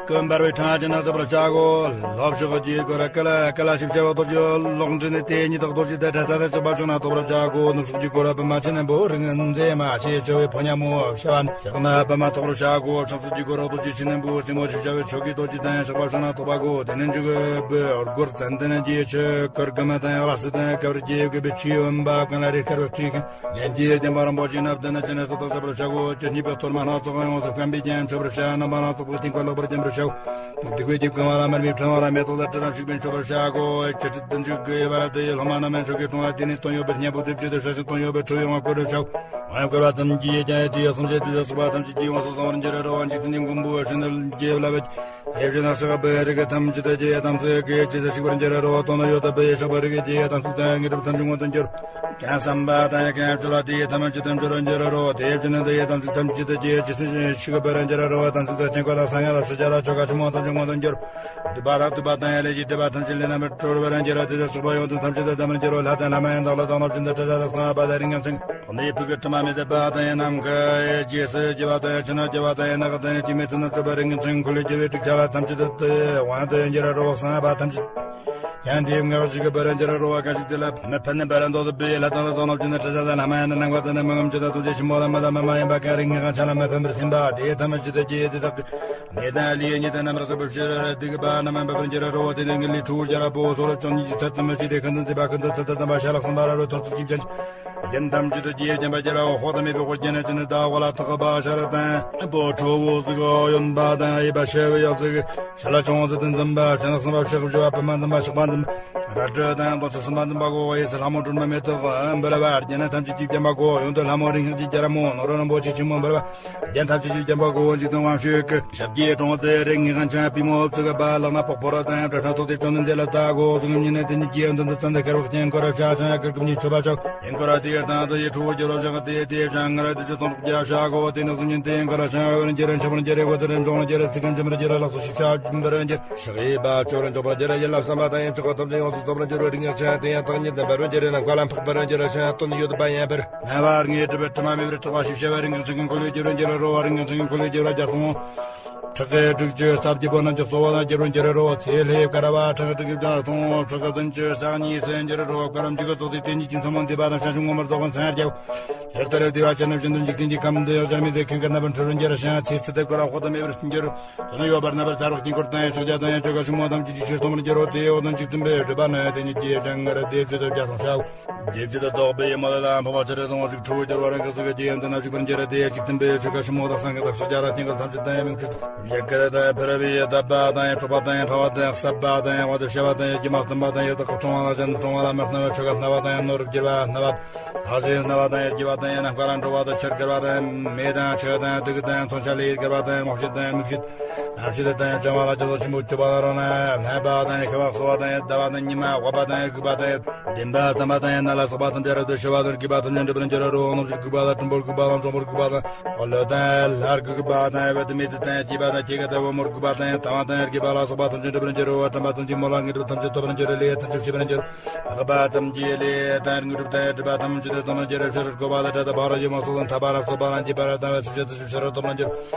ཀུན་འབར་བའི་ཕྲེང་བ་ཅན་ནས་སྤྱོད་པར་བྱ་གོ་ལྷོ་ཕྱོགས་ཀྱི་སྒོ་ར་ཀ་ལ་ཀ་ལ་ཞིབ་བྱ་བ་རྡོ་རྗེ་ལོག་འདྲེན་ནས་དེ་ཉིད་དག་རྡོ་རྗེ་དང་འདྲ་ད་ལྟ་ཆགས་པ་བྱུང་ན་ཐོབ་པར་བྱ་གོ་ནུབ་ཕྱོགས་ཀྱི་སྒོ་ར་པདྨ་ཅན་ནས་འབོ་རིང་མཛེས་མ་ཞེས་བྱ་བའི་ཕོ་ཉ་མོ་བྱ་བ་ནི་ཕྱག་ན་པདྨ་ཐོབ་པར་བྱ་གོ་བྱང་ཕྱོགས་ཀྱི་སྒོ་ར་རྡོ་རྗེ་ཆེན་ནས་འབོ་སྲིན་མོ་ཞིབ་བྱ་བའི་ཆོས་ཀྱི་རྡོ་རྗེ་དང་ཡང་ཆགས་པ་བྱུང་ན་ཐོབ་པ་གོ་དེ་ནས་འཇུག་གི་བུ་སྒོར་ཙན་དན་གྱི་ཆུ་ཀར་ཀ་མ་དང་ཡང་ར་སི་དང་ཀ་བར་གྱི་གི་བུ་ཆུའི་བུམ་པ་གང་ལ་རེ་དཀར་བའི་ཁྲི་ཁན། རྒྱན་གྱི་བདེན་པ་རིན་པོ་ཆེ་ནབ་དེ་ན་ཅི་ནས་སོ་ཐག་བྱ་བར་བྱ་གོ་ཅི་སྙིད་པའི་གཏོར་མ་སྣ་ཚོགས་ཡོངས་སུ་བསྐམ་པའི་རྒྱན་མཆོད་པར་བྱ། རྣམ་པ་སྣ་ཚོགས་པའི་ཐིག་པ་ལོག་པར་བརྒྱན་པར་བྱའོ། སྡིག་པའི་རྒྱུ་གང་བ་ལ་དམར་བའི་ཕྲེང་བ་ལ་མེ་ཏོག་དང་སྤྲེལ་ལམ་ཞིག་པའི་མཆོད་པར་བྱ་གོ་ཅི་སྲིད་དུ་འཇུག་གི་བར་དུ་ཡི་སློབ་མ་རྣམས་མན་ཆོག་གི་གྲོང་ལ་དེ་ནས་དོན་ཡོད་པའི་སྙན་པོ་སྡེབ་བྱེད་དུ་ཤ་ཞིང་དོན་ཡོད་པའི་ཁྲོ་ཡོང་བ་བཀོད་རབ་བྱའོ། ང་ཡང་བཀོད་པ་ཙམ་གྱིས་ཀྱང་ཡོད་དེ་ཡོད་སོང་ཅེས་དུས་སུ་སོགས་པ་ཐམས་ཅད་ཀྱིས་ཡོངས་སུ་བཟང་བར་འགྱུར་རོ། འཇིག་རྟེན་མགོན་པོ་གཞོན་ནུ་རྒྱལ་བ་ལ་བས། དེ་བཞིན་ན་ཕྱག་པའི་རིགས་ཐམས་ཅད་ཀྱི་དམ་ཚིག་གིས་ཇི་སྲིད་ཞིག་པར་འགྱུར་རོ། དོན་ཡོད་དུ་བའི་ཕྱག་པའི་རིགས་ཀྱི་དམ་ཚིག་དང་དངོས་གྲུབ་ཐམས་ཅད་མངོན་དུ་འགྱུར། གང་བསམ་པ་དང་ཡང་གང་སྤྱོད་པ་དེའི་ཐམས་ཅད་དུ་འགྱུར་རོ་འགྱུར་རོ། དེ་བཞིན་དུ་ཡི་དམ་ཚིག་ཐམས་ཅད་ཀྱིས་ཇི་སྲིད་ཞིག་པར་འགྱུར་རོ། དམ་ཚིག་དང་སྐྱེ་འགོ་དང་སངས་རྒྱས་དང་སྲས་བཅས་དང་ཆོ་ག་ཆེན་མོ་ཐམས་ཅད་མངོན་དུ་འགྱུར། སྡིག་པ་དང་སྡིག་པ་དང་ཡང་ལས་ཀྱི་སྒྲིབ་པ་ཐམས་ཅད་ལས་རྣམ་པར་གྲོལ་བར་འགྱུར་རོ། དེ་ལྟར་ཕྱག་པ་ཡོངས་སུ་ཐམས་ཅད་དུ་བསྡམས་པར་འགྱུར་རོ། ལྷ་དང་ལྷ་མ་ཡིན་དང་ཀླུ་དང་གནོད་སྦྱིན་དང་དྲི་ཟ་དང་གསང་བ་དང་རིགས་ངན་ཅན། གནས་ཕུག་གི་དྲི་མ་མེད་པ་དང་ཡང་ནམ་མཁའི་རྗེས་སུ་རྒྱུ་བ་དང་ཡང་ཕྱི་ནང་རྒྱུ་བ་དང་ཡང་ནག་དང་ཡང་སྐྱེ་མེད་དུ་ན་གྲུབ་པ་རིགས་ངན་ཅན་འཁོར་ལོས་སྒྱུར་བའི་དྲུག་ཆ་ལ་ཐམས་ཅད་དུ་དབང་དུ་འགྱུར་རོ། གསང་བ་ཐམས་ཅད་ཀྱང་དེའི་ངག་ཞིག་གི་བར་འགྱུར་རོ། གང་ཞིག་དེ་ལ་མི་ཕན་ནི་བར་འདོད་པའི་ལྷ་དང་ཀླུ་དང་གནོད་སྦྱིན་དང་དྲི་ཟ་དང་ལྷ་མ་ཡིན་དང་ནམ་མཁའ་དང་ནི་མི་ངམ་ཅི་དང་ཐུགས་རྗེ་ཆེན་པོ་ལ་མི་དང་མི་མ་ཡིན་པ་གང་རིགས་ངན་ཅན་ལ་མི་ཕན་པར་སེམས་པ་དེ་ཐམས་ཅད་དུ་སྐྱེ་དེ་དག་གི་ནད་དང་ལས་ཉེས་དང་རྣམ་རགས་སོགས་པའི་ཕྱིར་སྡིག་པ་རྣམས་འབབ་པར་འགྱུར་རོ། དེ་ནས་ངན་ལས་ཁྲོ་བོ་རྒྱལ་པོ་སོགས་ལ་བཅོམ་ལྡན་གྱི་ཚད་ཙམ་མི་ཤེས་ཏེ་ཁ་འདོན་བྱེད་པ་ཁ་འདོན་ཚད་དང་ལྡན་པ་ཤ་ལག་གསུམ་པ་ར་རོ་ཐོར་ཚུགས་ཀྱི་རྒྱན། རྒྱན་ཐམས་ཅད་དུ་རྒྱས་བརྒྱན་པར་འགྱུར་རོ། དཔག་ཏུ་མེད་པའི་དཔལ་གྱི་གནས་ཅན་ནི་ཟླ་བ་ལ་ཐག་པ་ཤ་ར་དང་པོ་ཁྲོ་བོ་གཟུགས་གཡོན་པ་དང་གཡས་པ་ཤ་བའི་ཡང་གཟུགས་ཤ་ལ་ཆུང་ངུ་ཟེར་དུ་འཛིན་པ་ཕྱི་ནང་གསང་བ་ཕྱག་བཞི་པ་པདྨ་འཛིན་པ་ཕྱག་པ་འཛིན་པ་རལ་གྲི་དང་དོ་ཚིགས་གསུམ་པ་འཛིན་པ་གོ། གཡས་སུ་ལྷ་མོ་སྒྲོལ་མ་མེ་ཏོག་འབུལ་བ་རྒྱན་ཐམས་ཅད་ཀྱིས་བརྒྱན་པ་གོ། གཡོན་དུ་ལྷ་མོ་རིང་ཤིང་གི་རྒྱལ་མོ་ནོར་བུ་རིན་པོ་ཆེ་ཆེན་མོ་འབུལ་བ། རྒྱན་ཐམས་ཅད་ཀྱིས་བརྒྱན་པ་གོ། འཇིག་རྟེན་དབང་ཕྱུག་གི་ཞབས་ཀྱི་དྲུང་དུ་རིགས་ངན་ཅན་པུས་མོ་བཙུགས་པ་ལག་ན་པགས་ཕོར་དང་བྲ་ཕྲ་ཐོགས་ཏེ་བཅོམ་ལྡན་འདས་ལ་བལྟ་གོ། གཟུགས་བརྙན་ནི་དེ་ཉིད་ཀྱི་དོན་དུ་བརྩམས་ཏེ་དཀར་པོ་སྐྱེ་འཁོར་བྱ་ཞིང་དཀར་སྐུ་གཉིས་མཆོད་པ་ཕྱག་ཡིན་འཁོར་དེའི་སྟེང་དུ་ཡི་ཁྲོ་བོ་རྒྱལ་བ་ཞག་དེ་དེའི་ཞག་ངར་དེ་ཚེ་སྟོང་དྲུག་བརྒྱ་བྱ་གོ། དེ་ནི་གཟུགས་བརྙན་དེ་ཡིན་འཁོར་ཞིང་འོད་འགྱུར་འཆི་བར་འགྱུར་རེ་འོད་དེར་འབྱུང་འགྱུར་ཚིག་གམ་འཇམ་པར་འགྱུར་རེ་ལག་སོགས་ཤིབ་བྱ་འབར་འགྱུར་ཕྱག་གཡས་པ་ཅོ་རེ་འཇོག་པར་འགྱུར་ཡིད་ལ་བསམ་པ་དང་ཡང་ཆོག་གོ་ཐམས་ཅད་ཡོངས་སུ་རྫོགས་པར་འགྱུར་རེ་རིགས་ངན་ཅན་དེ་ཡང་བདག་ཉིད་དུ་འབར་བར་འགྱུར་རེ་ནམ་མཁའ་ལ་འཕགས་པར་འགྱུར་ཞིང་དོན་ཡོད་པ་ཡིན་པར། རྣ་བ་ལྔའི་སྒྲིབ་པའི་དྲི་མ་མེད་པར་དག་པ་ཞིག་བྱ་བའི་རིགས་ངན་ཅན་གྱི་འཁོར་ལོས་སྒྱུར་རོ་འགྱུར་རོ། རིགས་ངན་ཅན་གྱི་འཁོར་ལོས་སྒྱུར་བ་བརྒྱ་སྟོང་། ཕྲག་གི་དྲུག་ཅུ་རྩ་བརྒྱད་པོ་རྣམས་ཀྱི་གཙོ་བོ་དང་སྒྱུར་རོ་འགྱུར་རོ། ཚེ་ལྷའི་བསྐལ་པ་ཕྲག་དྲུག་གི་བརྒྱ་སྟོང་། ཕྲག་གི་བདུན་ཅུ་རྩ་གཉིས་སུ་འགྱུར་རོ། བསྐལ་པ་མཇུག་གི་ཚོགས་དེ་དེ་ཉིད་ཀྱི་མཚན་མོ་འདས་པ་དང་བྱང་ཆུབ་མངོན་པར་རྫོགས་པ་མཚན་རྒྱལ། ཆེར་དར་བདེ་བ་ཅན་རྣམས་བཞིན་དུ་འཇིག་རྟེན་གྱི་ཁམས་འདི་ཡང་གཞལ་མེད་དུ་ཁེངས་ཀྱི་རྣམ་པར་འཕྲུལ་རོ་འགྱུར་ཞིང་། ཚེ་ཚེ་དེ་ཀུན་ལ་དཔག་ཏུ་མེད་པར་འགྱུར། དོན་ཡོད་པར་རྣམ་པར་ཐར་བ་དཀྱིལ་འཁོར་དང་ཡང་ཕྱོགས་བརྒྱད་དང་ཡང་ཕྱོགས་བརྒྱད་ཀྱི་ཕྱོགས་སུ་མ་དམ་ཅན་གྱི་ཆོས་སྟོན་པར་འགྱུར་རོ། དེའི་འོག་ཏུ་འཇིག་རྟེན་པའི་སྒྲིབ་པ་ནི་དེ་ཉིད་ཀྱི་སྤྱན་སྔར་དེ་བརྗོད་དུ་བརྒྱ་སྟོང་བྱའོ། རྗེ་བརྗོད་དུ་རྫོགས་པའི་མ་ལ་ལ་འཕགས་པ་ཆེར་བཟང་བ་ཞིག་ཁྲོ་བོ་རྒྱལ་བ་རང་གི་གཟུགས་ཀྱི་རྒྱན་དུ་ན་ཞིག་པར་འགྱུར་རོ། དེ་འཇིག་རྟེན་པའི་ཆོ་ག་ཆེན་མོ་དང་གསང་སྔགས་དང་ཕྱག་རྒྱ་དང་སྐྱེ་འགུལ་ཐམས་ཅད་དང་ཡང་མིང་ཚིག་དང་བཞད་གད་དང་འཕུར་བའི་བརྡབ་པ་དང་ཡང་འཁྲུག་པ་དང་ཡང་ཕྲ་བ་དང་ཟབ་པ་དང་ཡང་བ་དང་བྱ་བ་དང་ཡང་སྒྱུ་མ་སྟོན་པ་དང་ཡང་དག་གི་འཕྲེང་བ་ལ་ཅན་འཕྲེང་བ་ལ་མི་སྣང་བའི་ཆོ་ག་སྨྲ་བ་དང་ཡང་ནོར་བུ་བསྒྱུར་བ་སྨྲ་བ། ལྷ་ཞེས་སྨྲ་བ་དང་ཡང་བསྒྱུར་བ་དང་ཡང་ནམ་མཁའ་ལ་འགྲོ་བ་དང་ཆུར་བསྒྱུར་བ་དང་མེ་དང་ཆུ་དང་དུག་དང་མཚོན་ཆ་ལས་བསྒྱུར་བ་དང་རྨོག་བྱེད་དང་མིག་བྱེད། ནམ་ཕྱེད་དང་ཡང་བྱ་བ་ལ་ཇོ་བོ་ཆེན་པོ་སྐྱོབ་པ་དང་རོ་ན་ལྷན་པ་དང་ཡང་ཤི་བ་གསོ་བ་དང་ཡང་ཟླ་བ་དང་ཉི་མ་དབབ་པ་དང་ཡང་འགུགས་པ་དང་ཡང་བདེན་པ་དམ་པ་དང་ཡང་ནད་ལ་སོགས་པ་ཐམས་ཅད་རབ་ཏུ་ཞི་བ་དང་རྒུད་པ་ཐམས་ཅད་འགྲིབ་པར་འགྱུར་རོ། རྣམ་དཔྱོད་རྒུད་པ་དང་གྲུང་པོར་རྒུད་པ་དང་འཇོམས་པར་རྒུད་པ་དང་འཁོར་ལོ་དང་ལྷར་རྒུད་པ་དང་ཡང་བད་མེད་དུ་དང་ཡང་སྐྱེས་པ་དང་སྐྱེ་རྒ་དང་བུ་མོར་རྒུད་པ་དང་ཡང་དང་བ་དང་ཡང་རྒུད་པ་ལ་སོགས་པ་ཐམས་ཅད་འགྲིབ་པར་འགྱུར་རོ། དམ་པ་ཐམས་ཅད་མོ་ལ་ངན་འགྲུབ་ཐམས་ཅད་ཐོབ་པར་འགྱུར་རོ། ལས་ཐམས་ཅད་ཤེས་པར་འགྱུར། ལྷག་པ་ཙམ་གྱིས་ལས་དང་དངོས་གྲུབ་དང་སྒྲིབ་པ་ཐམས་ཅད་དུ་སྟོང་པར་འགྱུར། ཕྱི་རོལ་བཀོད་པ་དང་བྲལ་དུ་ཕ་རོལ་ཡུལ་མ་སོགས་དང་ཐར་པ་ལ་སོགས་པ་ལ་འགྱེད་པ་ར་དང་བས་སུ་ཆེད་དུ་ཕྱི་རོལ་སྟོང་པར་འགྱུར།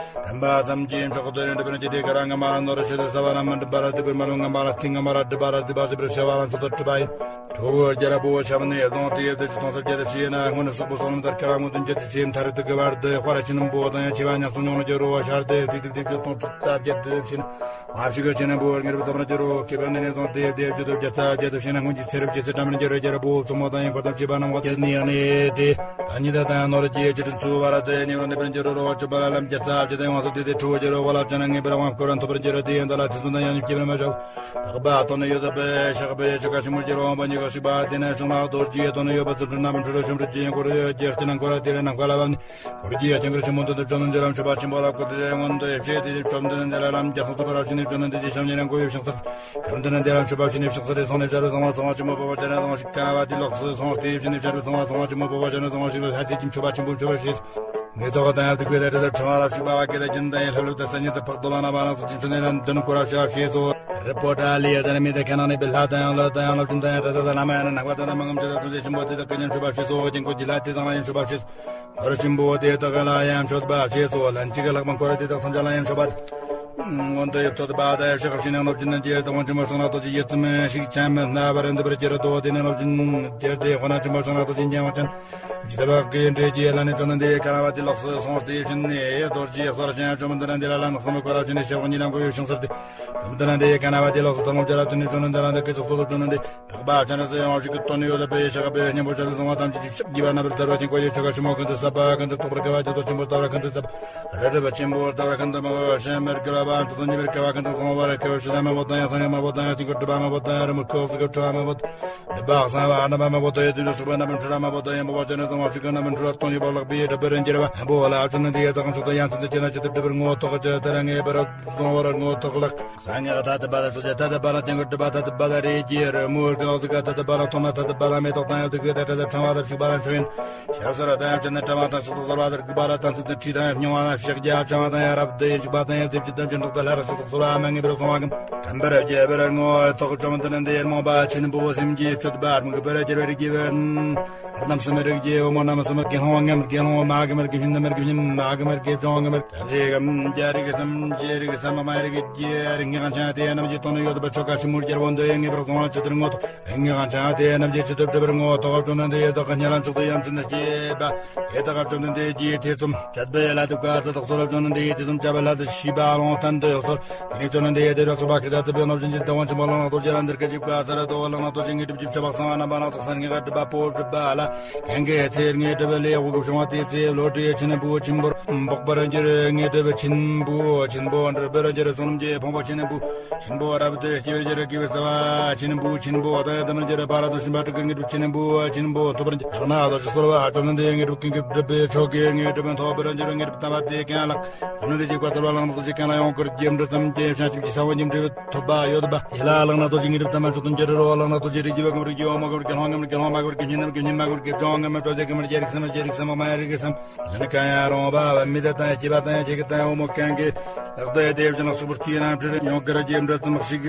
དམ་པ་ཙམ་གྱིས་མཆོག་ཏུ་རིང་སྒྲིབ་པར་འགྱུར་ཏེ་ག་ར་སྔ་མ་ལ་ནོར་ཕྱི་དུ་ས་བ་ན་མི་འགྲིམ་པ་ར་སྡིག་པའི་རྨ་ལམ་ངན་པ་ལ་སྟེང་སྔ་མ་ར་སྒྲིབ་པ་ར་སྡིག་པ་སྲིད་པར་བྱ་བ་ལ་མཆོག་ཏུ་སྒྲིབ་པ་ཡིན། ཁྲོ་བོ་རྒྱལ་པོ་ཞབས་ནི་ལོང་སྟེ་ཡབ་དུ་ཅི་སྟོང་ས་བརྒྱད་དུ་ཕྱིན་ན་སྔོན་ནས་སོག་པོ་སོགས་ལམ་དར་ཁ་ར་མོ་དུན་བརྒྱད་དུ་ཕྱིན་མཐར་ཐུག་གི་བར་དུ་དཔའ་ར་ཆེན་པོ་དང་ཡང་ཆེ་བ་ཉམས་སུ་མྱོང་ལ་འགྱུར་རོ། ཤར་དུ་སྡིག་སྒྲིབ་སྡིག་སྤྱོད་སྟོང་ཕྲག་རྩ་བརྒྱད་དུ་ཕྱིན། མ་ཕྱི་གི་ཕྱི་ནས་འབུལ་བར་ངེས་པར་དམ་པར་འགྱུར་རོ། ཁེ་ཕན་ནི་ནི་དང་དེ་དེ་བརྗོད་དུ་བརྒྱ་རྩ་བརྒྱད་དུ་ཕྱིན་ན་སྔོན་གྱི་ཚེ་རབས་ཇི་སྲིད་དམ་པར་འགྱུར་རོ། རྒྱལ་པོ་བཙུན་མོ་དང་ཡང་འཁོར་དང་བཅས་པ་རྣམས་ཀྱི་ནི་ཡང་ནི་དེ། ད་ ཉི་ཟླ་དང་ནོར་གྱི་ཆུ་ཕྲན་ཚུ་བར་དུ་ཉེ་རུ་ནི་པར་འགྱུར་རོ། བ་ཆུ་པ་ལ་ལམ་རྒྱ་ཚ་བྱེད་དེ་ཡོངས་སུ་དེ་དེ་ཁྲུ་བོ་འགྱུར་རོ། གོ་ལ་ཆ་ན་ངེས་པར་དབང་བསྐུར་བ་ཐོབ་པར་འགྱུར་རོ། དེ་ཡང་ད་ལ་ཐིས་པོ་དང་ཡང་སྐྱེ་བར་མ་བྱ། བག་པ་ཐོན་ནི་ཡོད་པའི་ཤག་པའི་ཆུ་ཁ་ཆུ་མོ་འགྱུར་རོ། འོང་པ་ཉི་ཁ་ཤི་པ་དེ་ནས་བྱུང་ལ་རྡོ་རྗེ་ཐོན་ནི་ཡོད་པ་ཚུལ་ཁྲིམས་རྣམ་འཕྲུལ་ཆུ་འཕྲུལ་གྱི་འཁོར་ཡོད་ཀྱི་སྤྱི་ནང་འཁོར་དེ་རེ་ནང་ཁ་ལ་བབ་ནི། འཁོར་གྱི་ཡ་ཆེན་པོར་ཆུ་མོ་འདི་དུ་བཅོམ་ནི་འཇོ་ལམ་ཆུ་པ་ཆེན་པོ་ལ་བཀོད་དེ་མངོན་དུ་ཡེ་ཤེས་དེ་བཅོམ་འདི་ནི་འདི་ལ་ལམ་རྒྱ་སོང་དུ་བར་ཕྱིན་ནི་བཅོམ་ནི་འདི་ཞེས་བྱམས་ཉེ་རང་མགོ་ཡོད་ཤིང་ཚར། བཅོམ་ལྡན་འདས་ལ་མཆོད་པ་བྱིན་ནས་ཕྱག་འཚལ་ཏེ་སོང་ནས་བྱ་རུ་སོང་བ་སོང་བ་ཆེན་མོ་བོ་བ་ཅན་ན་སོང་བ་ཞིག་ཀ་བ་དེ་ལོགས་སུ་སོང་སྟེ་བྱིན་ནས་བྱ་རུ་སོང་བ་སོང་བ་ཆེན་མོ་བོ་བ་ཅན་ན་སོང་བ་ཞིག་ལ་ལྷ་རྗེ་ཀྱི་མཆོད་པ་ཆེན་པོ་མཆོད་པར་བྱས་སོ། ངེས་ཐོག་དང་ཡང་དུ་བཀོད་དེ་དྲི་ཟབ་ཕྲེང་བ་ལ་ཞུགས་པ་བ་ཀེ་དེ་ཀྱིན་དང་ཡང་ལྷབ་ལྷུབ་དང་སེམས་ཉིད་དུ་འཕགས་བསྡོམས་པ་རྣམ་པ་སྣང་ཚུལ་གྱི་མཆོད་གནས་ལ་འདོན་སྐོར་བ་བྱ་བ་བྱས་སོ། རི་པོ་ཏ་ལི་ཡ་ཟ་ན་མི་དེ་ཁ་ནང་ནས་པའི་ལྷ་དང་ཡང་ལྷ་དང་ཡང་ལྷ་ཆེན་དང་ཡང་གྲྭ་ས་དང་བླ་མ་ཡང་ན་ནག་པ་དང་ན་མ་ངམ་ཆེ་དང་ཐུགས་རྗེ་ཆེན་པོ་དེ་དག་གི་ཉམས་མཆོད་པ་བྱས་སོ། རྒྱན་འཁོར་གྱི་ལྷ་དེ་དང་ལ་ཡང་མཆོད་པ་བྱས་སོ། འཁོར་ཆེན་པོ་དེ་དག་གི་ལ་ཡང་མཆོད་པ་བྱས་སོ། ལྷན་ཅིག་གི་ལྷག་པའི་འཁོར་དེ་དག་ཐམས་ཅད་ལ་ཡང་མཆོད་པ། མངོན་དུ་ཡིད་ཐོད་པ་དང་ཡང་ཕྱི་ཁ་ཕྱི་ནང་སློབ་ཆེན་རྗེ་དང་དབང་ཆེན་པོ་གསང་སྔགས་རྡོ་རྗེ་ཡིད་ཙམ་ཞིག་ཅན་མི་སྣ་བར་འདི་པར་གྱུར་ཏོ། དེ་ནས་སློབ་ཆེན་རྗེ་དེ་དབང་ཆེན་པོ་གསང་སྔགས་རྡོ་རྗེ་འཇམ་དབྱངས་ཅན། ཇི་ལྟ་བ་ཀུན་འདྲེས་ཀྱི་ལྷ་ནི་བཅོམ་ལྡན་འདས་ཀ་ན་བ་དེ་ལོགས་སུ་སོང་སྟེ་ཕྱིན་ནས་རྡོ་རྗེ་གསོར་ཞིང་བཅོམ་ལྡན་འདས་ལ་ལམ་གསུམ་པའི་སྐོར་ཕྱིན་ནས་ཞབས་གཉིས་ལ་མགོ་ཡོད་ཤིང་ཚར་ཏེ། བཅོམ་ལྡན་འདས་ཀ་ན་བ་དེ་ལོགས་སུ་ཐོག་ངོ་བཅར་ཏུ་ནི་བཅོམ་ལྡན་འདས་ལ་འདི་སྐད་ཅིག་ཚོགས་སུ་བཅོམ་ལྡན་འདས། དག་པ་ཅན་ནི་ཡང་ཞིག་གི་དོན་ཡོད་པའི་ཤ་ཁ་པའི་སྙིང་པོ་ཆ་དུ་སོང་བ་ཐམས་ཅད་ཀྱི་ཕྱག་བགྱིས་པ་རྣམ་པར་ཐར་པ་དེ་ཀོ་ཡེ་ཆོ་ག་ཆུ་མོ་ཀུན་ཏུ་ཟབ་པ་ཀུན་ཏུ་རྟོགས་པར་དཀའ་བ་ཆེན་པོ་ཆེན་པོ་ལྟ་བ་ཀུན་ཏུ་ཟབ། རི་རབ་ཆེན་པོ་ལྟ་བ་ཀུན་ཏུ་མང་བ་ཤེས་མེར་དགེ་བ་བ་ཚོ་དོན་གཉིས་པར་དཀའ་བ་ཀུན་ཏུ་སོང་བ་ར་དཀའ་བ་ཤེས་མང་པོ་དང་ཡང་སངས་རྒྱས་མང་པོ་དང་ཡང་དེ་ཀོ་གྲུབ་པ་མང་པོ་དང་ཡང་རི་མོ་ཁོག་སུ་ཀོ་གྲུབ་པ་མང་པོ་དང་། མི་པག་སང་བ་རྣམ་པ་མང་པོ་དང་ཡང་དུས་ལ་སོགས་པ་རྣམ་པར་འཕྲུལ་མང་པོ་དང་ཡང་མོ་བ་ཅན་ནི་སོང་བ་ཤིག་གི་རྣམ་པར་འཕྲུལ་བ་དོན་ཡོད་པ་ལགས་པའི་སྒྲུབ་པར་འགྱུར་བ་མང་པོ་ལ་ཨ་ཅོ་ནི་དེ་ཡ་དག་ཚོགས་དང་ཡང་དུ་འདི་ཅན་ན་ཅི་ཏུ་སྒྲུབ་པར་ངོ་ཐོག་ཅི་ལྟར་ངེས་པར་སོང་བར་ངོ་ཐོག་ལགས། སངས་རྒྱས་ཐ་དད་པ་ལ་སོགས་ཀྱི་ཐ་དད་པ་ལ་དེ་ཀོ་གྲུབ་པ་ཐ་དད་པ་ལ་རེ་ཀྱི་རི་མོ་དགའ་བ་ཟིག་ག་ཐ་དད་པ་ལ་མཐོང་ན་ཐ་དད་པ་ལ་མེ་ཏོག་དང་ཡང་དུ་གོས་དང་བྲལ་ཏེ་ཕྲེང་བ་དང་ཞུགས་པ་ལ་མཆོད་ཡོན། ཞབས་སོར་དང་ཡང་བཅད་ནས་ཕྲེང་བ་དང་ཕྱག་སོགས་སོར་བ་དང་དགུ་པ་ལ་དམ་ཚིག་དང་ཁྲིད་དང་ཡང་སྙིང་བ་ལ་ཕྱག་རྒྱ་ཕྲེང་བ་དང་ཡང་རབ་ཏུ་ཡིན་ཞུགས་པ་དང་ཡང་དེ་བཅད་དང་བཅད་འཕྲོག་དང་ལྷ་ར་ཕྱག་སོགས་སོར་བ་མ་ངེས་པར་སོང་བ་གམ། དྲན་པར་བརྒྱལ་བར་ངོ་ཐོག་བཅོམ་ལྡན་འདས་རྨོངས་པ་ཆེན་པོ་སེམས་ཀྱི་སྤྱོད་པ་མི་དགོས་པར་གྱུར་པའི་རིགས་ཀྱི་བར། རྣམ་གསུམ་རིགས་ཀྱི་བུ་མོ་རྣམ་གསུམ་དགེ་སློང་ངམ་དགེ་སློང་མ་གམ་དགེ་བཤེས་ནམ་དགེ་བཤེས་མ་གམ་དགེ་སྦྱོང་ངམ་དམ་ཚིག་གམ་རྒྱལ་རིགས་སམ་རྗེ་རིགས་སམ་དམའ་རིགས་ཀྱི་རིགས་ངེས་གང་ཆ་དེ་རྣམས་ཀྱི་དོན་ཡོད་པ་ཆོ་ག་ཞིབ་མོར་རྒྱལ་པོ་འདོད་ཡོན་ངེས་པར་སོང་བ་ཅི་ལྟར་ངོ་ཐོག་རིགས་ངེས་གང་ཆ་དེ་རྣམས་ཀྱི་ཅི་ལྟར་སྒྲུབ་པར་ངོ་ཐོག་བཅོམ་ལྡན་འདས་ཡེ་དག་གི་ཉེ་ལམ་མཆོག་ཏུ་ཡ་མཚན་དུ་སྐྱེས་པ། ཡེ་དག་བཅོམ་ལྡན་འདས་ཀྱིས་ཐེ་ཚོམ་བཅད་པའི་ལྷ་དུ་བཀའ་སྩལ་དག་སོ་ལ་བཅོམ་ལྡན་འདས་ཡེ་ཐེ་ཚོམ་བཅད་པའི་ལྷ་དུ་ཤེས་པ་ལོང་ཐན་དུ་ཡོད་སོར། དེ་ནས་བཅོམ་ལྡན་འདས་ཡེ་དེ་ར་སོ་པ་ཁེ་ད་དུ་པའི་ནོར་བཞིན་གྱི་དང་བ་ཆེན་པོ་ལ་ནག་ཏོ་ཅེ་ར་འདིར་སྐད་ཅིག་བཀའ་སྩལ་དོ་ལ་ནག་ཏོ་ཅེ་ངེས་གྲུབ་ཀྱི་ཆ་བག་སང་བ་རྣམ་པ་ནག་ཏོ་སང་ངེས་ག་གྲུབ་པ་པོ་གྲུབ་པ་ལ། གན་གེ་ཚེ་ངེས་གྲུབ་ལས་འོག་གི་བྱུང་བ་དེ་ཚེ་བློ་གྲོས་ཆེན་པོ་ཆེན་པོར་འབོག་པར་འགྱུར་ངེས་གྲུབ་ཆེན་པོ་ཆེན་པོ་འགྲུབ་པར་འགྱུར་བསོད་ནམས་ཀྱི་ཕུང་པོ་ཆེན་པོ་ཆེན་པོ་རབ་ཏུ་སྐྱེ་བར་འགྱུར་དགེ་བའི་རྩ་བ་ཆེན་པོ་ཆེན་པོ་དང་ཡང་དམ་པར་འགྱུར་བ་ར་དུ་ཤིན་པ་དྲུག་གི་ངེས་གྲུབ་ཆེན་པོ་ཆེན་པོ་ཐོབ་པར་འགྱུར་ལག་ན་དོ་ཅི་སོལ་བ་བཅོམ་ལྡན་འདས་ངེས་གྲུབ་ཀུན་གྱི་གྲུབ་པའི་མཆོག་གི་ངེས་གྲུབ་ཐོབ་པར་འགྱུར་ངེས་གྲུབ་དམ་པ་དེ་གང་ལགས། བཅོམ་ལྡན་འདས་ཀྱི་བཀའ་སྩལ་བ་ལག་ན་དོ་ཅི་གང་ལ་ཡོང་གར་རྒྱས་འབྲི་ཙམ་གྱི་བྱང་ཆུབ་ཀྱི་ས་བོན་གྱི་འབྲས་བུ་ཐོབ་པ་ཡོད་པ། དེ་ལ་ལག་ན་དོ་ཅི་ངེས་གྲུབ་དམ་པ་མཆོག་ཏུ་འགྱུར་རོ། ལག་ན་དོ་ཅི་རིགས་ཀྱི་བུ་གམ་རིགས་ཀྱི་བུ་མོ་གམ་རིགས་ཀྱི་སློང་གམ་རིགས་ཀྱི་སློང་མ་གམ་རིགས་ཀྱི་བུ་ཉིད་ནམ་རྒྱུ་ཉིད་མ་གམ་རིགས་ཀྱི་བྱང་གམ་རིགས་ཀྱི་བྱང་གམ་རྒྱལ་རིགས་སམ་རྒྱལ་རིགས་སམ་མ་ཡ་རིགས་སམ། གཞན་གང་ཡང་རུང་བ་མི་དེ་དང་སྐྱེས་པ་དང་སྐྱེ་གི་དང་འོ་མོ་གང་གི་བདག་ཏུ་དེ་བཞིན་གཤོག་པར་སྐྱེས་རང་འཕྲུལ་ཡོང་གར་རྒྱས་འབྲི་ཙམ་ཞིག་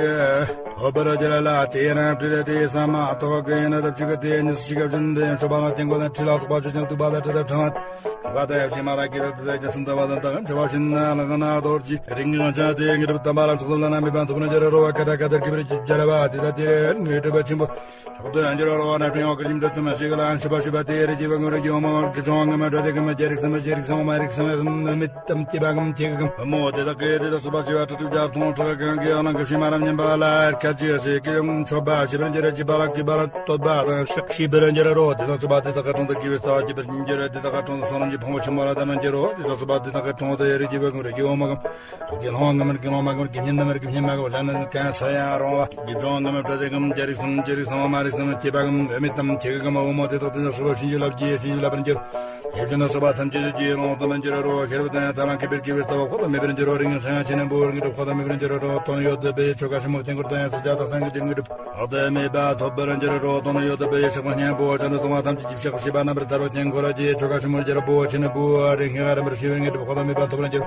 ཐོབ་པར་འགྱུར་ལ། དེ་རང་འཕྲུལ་དེ་ས་མ་ཐོག་གི་ཡིན་ན་ད་ཕྱི་གི་དེ་ཉིད་ཞིག་ག་བཞིན་དུ་ཡང་ཆོག་པ་ལ་བརྟེན་དགོས་ན་ཁྲི་ལ་སོགས་པ་ཆོས་ཅན་བཏུག་པ་ལ་ཁྲི་ལ་ཕྲེང་བ། ཆོག་པ་དང་ཡང་ཕྱི་མ་ལ་སྐྱེ་ཐབས་དེ་ཚོ་ཐུན་ལྟ་བ་དང་དག་ཆོག་པ་བཞིན་ན་ལག་ན་རྡོ་རྗེ་རིགས་ངེས་གང་ཆ་དེ་ངེས་གྲུབ་དམ་པ་ལ་ཚོགས་ལ་ན་མེད་པ་ཐོབ་ན་འགྱུར་རོ་བ་ཀ་ད་ཀ་དར་གྱི་བར་གྱི་རྒྱལ་བ་དེ་ད་དེ་ངེས་གྲུབ་པ་ཆེན་པོ། ཆོག་ཏུ་ཡང་འགྱུར་རོ་བ་ན་ཕྲེང་བ་ཀུན་གྱི་འབྲེལ་ཚུལ་མ་ཞིག་ལ་ཨན་ཤི་པ་ཤི་པ་དེ་རེ་ཀྱི་བ་ངུ་རེ་ཀྱི་འོ་མ་བར་གྱི་ཅོང་ངམ་འགྲོ་དེ་གམ་རྒྱལ་རིགས་སམ་རྒྱལ་རིགས་སམ་འོ་མ་རིགས་སམ་མི་དམ་སྐྱེ་བ་གམ་སྐྱེ་གམ་བུ་མོ་དེ་དག་གི་དེ་དག་སུ་པ་ཤི་བ་ཁྲི་ཁྲི་བརྒྱ་སྟོང་ཕྲག་གང་གི་ཨ་ལང་གི་ཤི་མ་རམ་ཉམས་པ་ལ་ཁ་ཅིག་ཞིག་གི་ཡང་མཆོད་པ་ཞི་བར་འགྱུར་རོ། ཅི་པ་ལ་ཀི་པ་ལ་བསྟོད་པ་དང་ཕྱག་ཞི་བར་འགྱུར་རོ། དེ་དག་སུ་པ་དེ་དག་གི་དྲུང་དུ་དགེ་བའི་རྩ་བ་སྐྱེ་བར་འགྱུར་རོ། དེ་དག་གི་དྲུང་དུ་བསོད་ནམས་ཀྱི་ཕུང་པོ་ཆེན་པོ་ལ་དམ་པར་འགྱུར་རོ། དེ་དག་སུ་པ་དེ་དག་གི་དྲུང་དུ་ཡ་རེ་ཀྱི་བ་ངུ་རེ་ཀྱི་འོ་མ་གམ་གི་ལྷོང་ངམ་གི་ལྷོང་མ་གམ་གི་ཉིན་ནམ་གི་ཉིན་མ་གམ་ལ་ན་གང་ས་ཡང་རོང་བ། གི་ཅོང་ངམ་བྲ་དེ་གམ་རྒྱལ་རིགས་སམ་རྒྱལ་རིགས་སམ་མ་རིགས་སམ་སྐྱེ་བ་གམ་འོ་མི་དམ་སྐྱེ་གི་གམ་འོ་མོ་དེ་དག་དེ་དག་སུ་པ་བྱིན་གྱིས་བརླབས་ཀྱི་བྱིན་གྱིས་བརླབས་པར་འགྱུར། ཡེ་ཤེས་ནི་སོགས་པ་ཐམས་ཅད་ཀྱི་ལོངས་སུ་མི་འགྱུར་རོ། ཁེར་བ་དང་ཡང་ཐ་མ་མཁས་པའི་སྐྱེ་བོའི་རྩ་བ་འཁོར་དུ་མེད་པར་འགྱུར་རོ། རིང་ཞིང་ཡང་ཆེས་ནས་འབུར་ངེས་གྲུབ་འཁོར་དུ་མེད་པར་འགྱུར་རོ། དོན་ཡོད་དེ་བའི་ཆོ་ག་ཞིབ་མོ་བསྟེན་དགོས་དང་ཡང་སུ་ཇ་དག་སང་གི་རྒྱུ་ངེས་གྲུབ་འོག་ཏུ་མེད་པ་ཐོབ་པར་འགྱུར་རོ། དོན་ཡོད་དེ་བའི་ཕྱག་མ་སྙན་པོ་བྱང་དུ་སོང་བ་ཐམས་ཅད་ཀྱི་ཕྱག་བཞི་པ་རྣམ་པར་ཐར་པ་ཅན་འཁོར་གྱི་ཆོ་ག་ཞིབ་མོ་རྒྱལ་པོ་ཆེས་ནས་འབུར་རིང་ངེས་རམ་པར་ཤེས་པའི་ངེས་གྲུབ་འཁོར་དུ་མེད་པ་ཐོབ་པར་འགྱུར།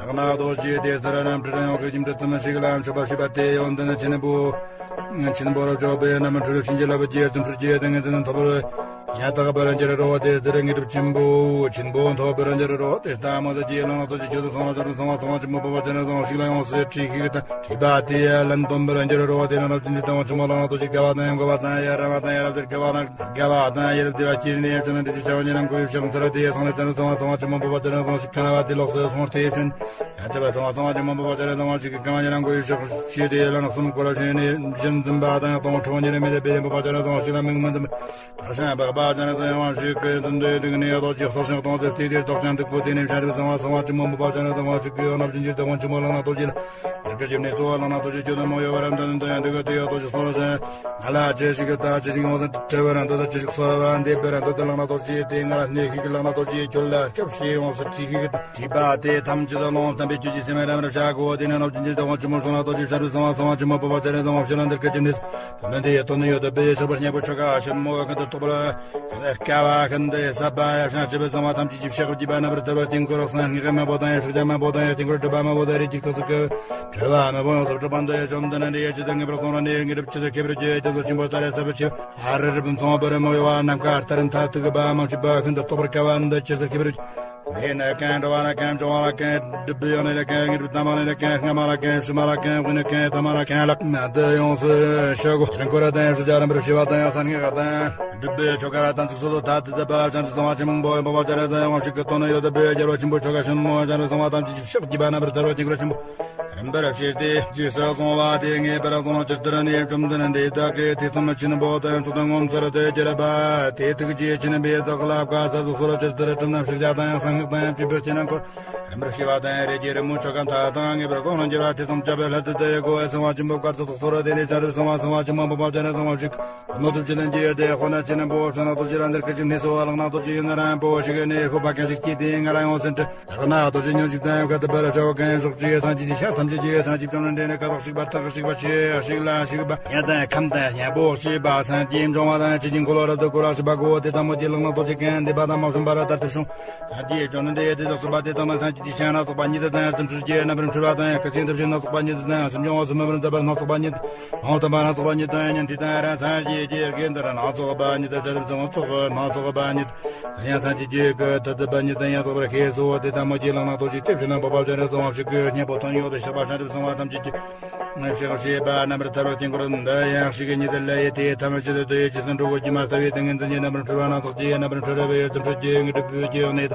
ལག་ན་རྡོ་རྗེ་དེ་ལྟར་རྣམ་འཕྲུལ་ཡོངས་ཀྱི་རྒྱུ་འབྲས་ཙམ་ཞིག་ལ་མཆོད་པ་ཞུས་པ་དེ་ཡོན་ཏན་ཆེས་ནས་འབུར། ཆེན་པོ་རབ་མཆོག་པའི་རྣམ་འཕྲུལ་བྱིན་གྱིས་བརླབས་པའི་རྒྱས་སུ་འཕྲུལ་གྱི་ཏིང་ངེ་འཛིན་ཐོབ་པར་ཡང་དག་པར་འགྱུར་རོ། དེ་ལྟར་ངེས་གྲུབ་ཆེན་པོ་ཆེན་པོ་ཐོབ་པར་འགྱུར་རོ། དེ་ལྟ་མ་ཟད་ཀྱི་ལག་ན་རྡོ་རྗེ་ཆོས་སུ་སོང་བ་ལ་ཟབ་རུ་སོང་བ་སོང་བ་ཆེན་པོ་བོ་བ་ཅན་ན་སོང་ཞིག་ལ་ཡོངས་སུ་ཁྲིད་ཀྱི་ཏིང་ཁྲིད་པ་དེ་ལན་སྟོན་པར་འགྱུར་རོ། དེ་ལ་རབ་ཏུ་འདི་དང་ཆུང་མ་ལག་ན་རྡོ་རྗེ་དགའ་བ་དང་ཡང་དགའ་བ་དང་ཡང་རབ་དང་རབ་ཏུ་དགའ་བ་ན་དགའ་བ་དང་ཡང་རབ་དེ་བ་ཀྱི་ནི་ཡང་ཅན་ན་འདི་ཅི་བྱ་བ་ཉེ་རང་ཁོ་ཡུལ་ཤང་ཚར་དེ་ཡང་སོང་ལ་ཅན་ན་སོང་བ་སོང་བ་ཆེན་པོ་བོ་བ་ཅན་ན་སོང་ཞིག་ཁ་ན་བ་དེ་ལོགས་སུ་སོང་སྟེ་ཡང་ཅན་ཡང་ཆེ་བ་སོང་བ་སོང་བ་ཆེན་པོ་བོ་བ་ཅན་ན་སོང་ཞིག་གི་ཁ་མ་ཉེ་རང་ཁོ་ཡུལ་ཤང་ཤེས་དེ་ལ་ན་གསུམ་སྐོར་ལ་ཞེས་ནི། ཅན་འཛིན་པ་དང་སྟོང་ཕྲོགས་ཉེར་མེད་པའི་བདེན་པ་ཅན་ཚང་ཞིག་ལ་མིག་མི་འཛུམ། བདག་ཅག་འཕགས་པ་ཅན་ཚང་ཡང་ཞིག་གི་དོན་དུ་དེ་ནས་རྡོ་རྗེ་སོགས་ཤིང་སྟོང་དུ་དེ་དེར་བདག་ཅག་འདུག་གོ། དེ་ནས་བྱ་རུ་གསང་བ་གསང་བ་ཆེན་མོ་མོ་པ་ཅན་ཚང་ཞིག་གི་ཡང་ནབ་ཅན་གྱི་དེ་དབང་ཆེན་མོ་ལག་ན་རྡོ་རྗེ་ལ། ནག་གི་ཞིབ་ནས་གསོ་བ་ལག་ན་རྡོ་རྗེ་ཁྱོད་དུ་མོ་ཡོད་པར་འདོད་དོན་ཡང་འདུག་གོ། དེ་ཡང་རྡོ་རྗེ་སོགས་ལ་ཞིང་ང་ལ་ཅི་ཞིག་གི་ད་ཅི་ཞིག་ཡོང་ཟིན་བྲལ་བར་འདོད་ད་ཅི་ཞིག་གསོལ་བ་འདེབས་པར་འདོད་ད་ལག་ན་རྡོ་རྗེ་དེ་ང་ལ་གནས་ཤིག་གི་ལག་ན་རྡོ་རྗེ་ཁྱོད་ལ་སྐྱབས་ཞེས་ཡོངས་སུ་དྲིས་ཤིག་གི། དྲིས་པ་དེ་ཐམས་ཅད་ལོངས་སྟོན་པའི་ཆོས་ཀྱི་སེམས་རབ་རབ་བྱ་དགོས། དེ་ནས་ནོར་ཅན་གྱི་དེ་དབང་ཆེན་མོ་སོང་ན་རྡོ་རྗེ་ཤར་བའི་གསང་བ་གསང་བ་ཆེན་མོ་བོད་པ་ཚེ་རིང་གསང་བ་ཕྱི་ལ་འདིར་སྐད་ཅིག་ནས། དོན་དེ་ཡི་དོན་ནི་ཡོད་དོ། དཔེ་ཡི་ཕྱོགས་པ་སྙན་པོ་ཆོ་ག་ཆེན་མོ་ཤིན་ཏུ་རྟོགས་པར་དཀའ་བ་ཤིན་ཏུ་ཟབ་པ་ཡབ་བྱང་ཆུབ་པའི་གསང་བ་ཐམས་ཅད་ཀྱི་ཕྱག་རྒྱས་པ་རྣམ་པར་ཐར་པ་དཀྱིལ་འཁོར་གསང་སྔགས་མ་པོ་དང་ཡང་ཕྱག་རྒྱ་མ་པོ་དང་ཡང་དཀྱིལ་འཁོར་སྒྲུབ་པ་མ་པོ་དང་རིགས་ཀྱི་སྐུ་གཟུགས་ཀྱི་གྲོལ་བ་མ་པོ་ཡོངས་སུ་གྲུབ་པ་འདི་ཡི་བཅུད་དང་ངེས་པར་གསུང་རབ་ནས་ངེས་གྲུབ་ཆེད་དུ་ཁེ་བར་བྱེད་དེ་དོ་ཆེན་པོ་ལྟར་ཟབ་པའི་ཆེ། ཨ་རི་རི་བུམ་ཚང་བར་མོ་ཡོ་བ་ནམ་མཁའ་ལྟར་མཐའ་ཐུག་པ་མ་མཆིས་པ་ཤིན་ཏུ་རྟོགས་པར་དཀའ་བ་འདི་ཆེད་དུ་ཁེ་བར་བྱེད། མེ་ནས་གང་། དྲོ་བ་ནས་གང་། བྱུང་བ་ལ་གང་། སྒྲུབ་པའི་ཡོན་ཏན་ལས་གང་། ངེས་པར་དུ་དམ་པ་ལས་གང་། སྔ་མ་ལ་གང་། ཕྱི་མ་ལ་གང་། དབུས་ནས་གང་། ཐ་མ་ལ་གང་། ལྷག་མ་དེ་ཡོངས་སུ་བཤད་དགོས། རང་འཁོར་དང་ཡང་ཕྱི་ཆ་རིམ་པར་བྱེད་པ་དང་ཡང་གསང་སྔགས་དང་། སྒྲུབ་པའི་ཆོ་ག་ལ་དམ་ཚིག་སོ་སོ་ཐ་དད་པ་བྱང་ཆུབ་གསང་བ་ཆེན་པོ་ཡོན་པོ་བ་ཅ་ར་དང་ཡང་ཞིག་གི་དོན་ནི་ཡོད་དོ། དཔེ་རྒྱལ་བ་ཆེན་པོ་ཆོ་ག་ཆེན་མོ་བྱང་ཆུབ་གསང་བ་ཐམས་ཅད་ཀྱི་ཕྱག་རྒྱས་པ་རྣམ་པར་ཐར་པ་དཀྱིལ་འཁོར་ཆེན་པོ། རིམ་པར་བྱས་ཏེ་རྗེས་སུ་སོང་བ་དེ་ངེས་པར་གསུངས་ནོ། ཇི་ལྟར་ནི་བཅོམ་ལྡན་འདས་བདག་གིས་ཐེ་ཚོམ་ཆེན་པོ་དང་ཚོགས་དང་ངོ་མཚར་དུ་གྱུར་པ་དེ་ཐུགས་རྗེ་ཆེན་པོས་བདག་ལ་བཀའ་སྩལ་དུ་གསོལ། ཇི་ལྟར་བྲམ་ན་ཕྱག་རྒྱ་དང་ཡང་གསང་སྔགས་དང་ཡང་བཅུ་པའི་སྤྱི་ནང་འཁོར་རིམ་པར་བྱེད་པ་དང་ཡང་རེ་རྒྱས་རི་མོ་ཆོ་ག་མཐའ་དང་ངེས་པར་གསུངས་ནོ། འགྱུར་བ་ཐེ་ཚོམ་བཅད་པའི་སླད་དུ་དེ་ཡི་གོ་བའི་གསང་བ་ཆེན་པོ་བཀའ་སྩལ་དུ་གསོལ། དེ་ནས་བྱ་རུ་གསང་བ་གསང་བ་ཆེན་མོ་མ་པོ་དང་ཡང་གསང་བ་ཞིག་གི་ནོ་དུ་ཅི་ལན་གྱི་ཡར་དེ་ཧོ་ན་ཅི་ན་པོ་ཤ་ན་དོ་ཅི་ར་འདིར་ཀི་ཅི་ནི་སོ་བ་ལག་ན་དོ་ཅི་ཡོད་ན་རང་པོ་ཞིག་ནི་ཧུ་པ་ཀ་ཞིག་ཅི་དེ་ང་ལ་ཡོང་སེན་ཏྲི། ལག་ན་དོ་ཅི་ཉོན་ཅིག་དང་ཡོད་ག་དུ་བར་བྱ་བ་གང་ཡང་ཞོག་ཅི་ཡོད་སང་ཅི་ཅི་ཤ་ཐམས་ཅད་ཀྱི་ཡོད་སང་ཅི་བྱུང་ན་འདྲེ་ནི་ཀ་དོག་ཞིག་པ་ཐག་ཞིག་པ་ཆེ་ཞིག་ལ་ཞིག་པ་ཡ་དང་ཁམས་དང་ཡང་པོ་ཞིག་པ་སང་ཅི་འབྱུང་བ་དང་ཅི་ཅི་འཁོར་ལོ་རབ་ཏུ་བསྐོར་བ་ཞིག་པ་གོ་དེ་དང་མོ་དེ་ལག་ན་དོ་ཅི་གང་འདི་པ་དང་མ་བྱུང་བ་ར་ད་ཐུབ་བྱུང་། སང་ཅི་བྱུང་ན་འདྲེ་དེ་དོག་སུ་པ་དེ་དང་ན་སང་ཅི་ཅི་ཤ་ན་སོགས་པ་ཉིད་དང་ཡང་ཙམ་ཚུལ་གྱི་རྣམ་པར་འཕྲུལ་བ་དང་ཡང་ཁ་ཅིག་འདི་བཞིན་སྣ་ཚོགས་པ་ཉིད་དང་ཡང་སེམས་བྱུང་བ་སུ་མ་བར་འདབ་པར་སྣ་ཚོགས་པ་ཉིད། ལོང་དང་པ་སྣ་ཚོགས་པ་ཉིད་དང་ཉན་ཐོས་དང་རང་སངས་རྒྱས་ཀྱི་དགེ་འདུན་སྣ་ཚོགས་པ་ཉིད་དང་ཚེ་རབས་སྣ་ཚོགས་སྣ་ཚོགས་པ་ཉིད། ཡང་སངས་རྒྱས་ཀྱི་ཐ་དད་པ་ཉིད་དང་ཡང་དག་པར་ཤེས་སོ། དེ་ལྟ་མོ་ཀྱི་ལག་ན་དོ་ཅི་དེ་བཞིན་ན་བབ་བབ་ཅན་རེ་ཚང་བ་ཞིག་གི་སྙན་པོ་ཐོན་ཡོད་པའི་ཤག་པ་སངས་རྒྱས་གསང་བ་ཐམས་ཅད་ཀྱི་ཕྱག་བྱེད་པ་རྣམ་པར་ཐར་པ་དཀྱིལ་འཁོར་འདི་ཡང་ཞིག་གི་ཉིད་དུ་ལ་ཡེ་དེ་ཐ་མ་ཅི་དུ་དུ་ཡེ་ཅི་སུ་འགྲོ་གོ་ཀྱི་མ་ལྟ་བའི་ཏིང་ངེ་འཛིན་གྱི་རྣམ་པར་འཕྲུལ་བ་སྣ་ཚོགས་ཀྱི་རྣམ་པར་འཕྲུལ་རེ་བའི་ཡོད་ཙམ་འཕྲུལ་གྱི་ངེས་གྲུབ་བུ་གྱི་ཡོད་ནས།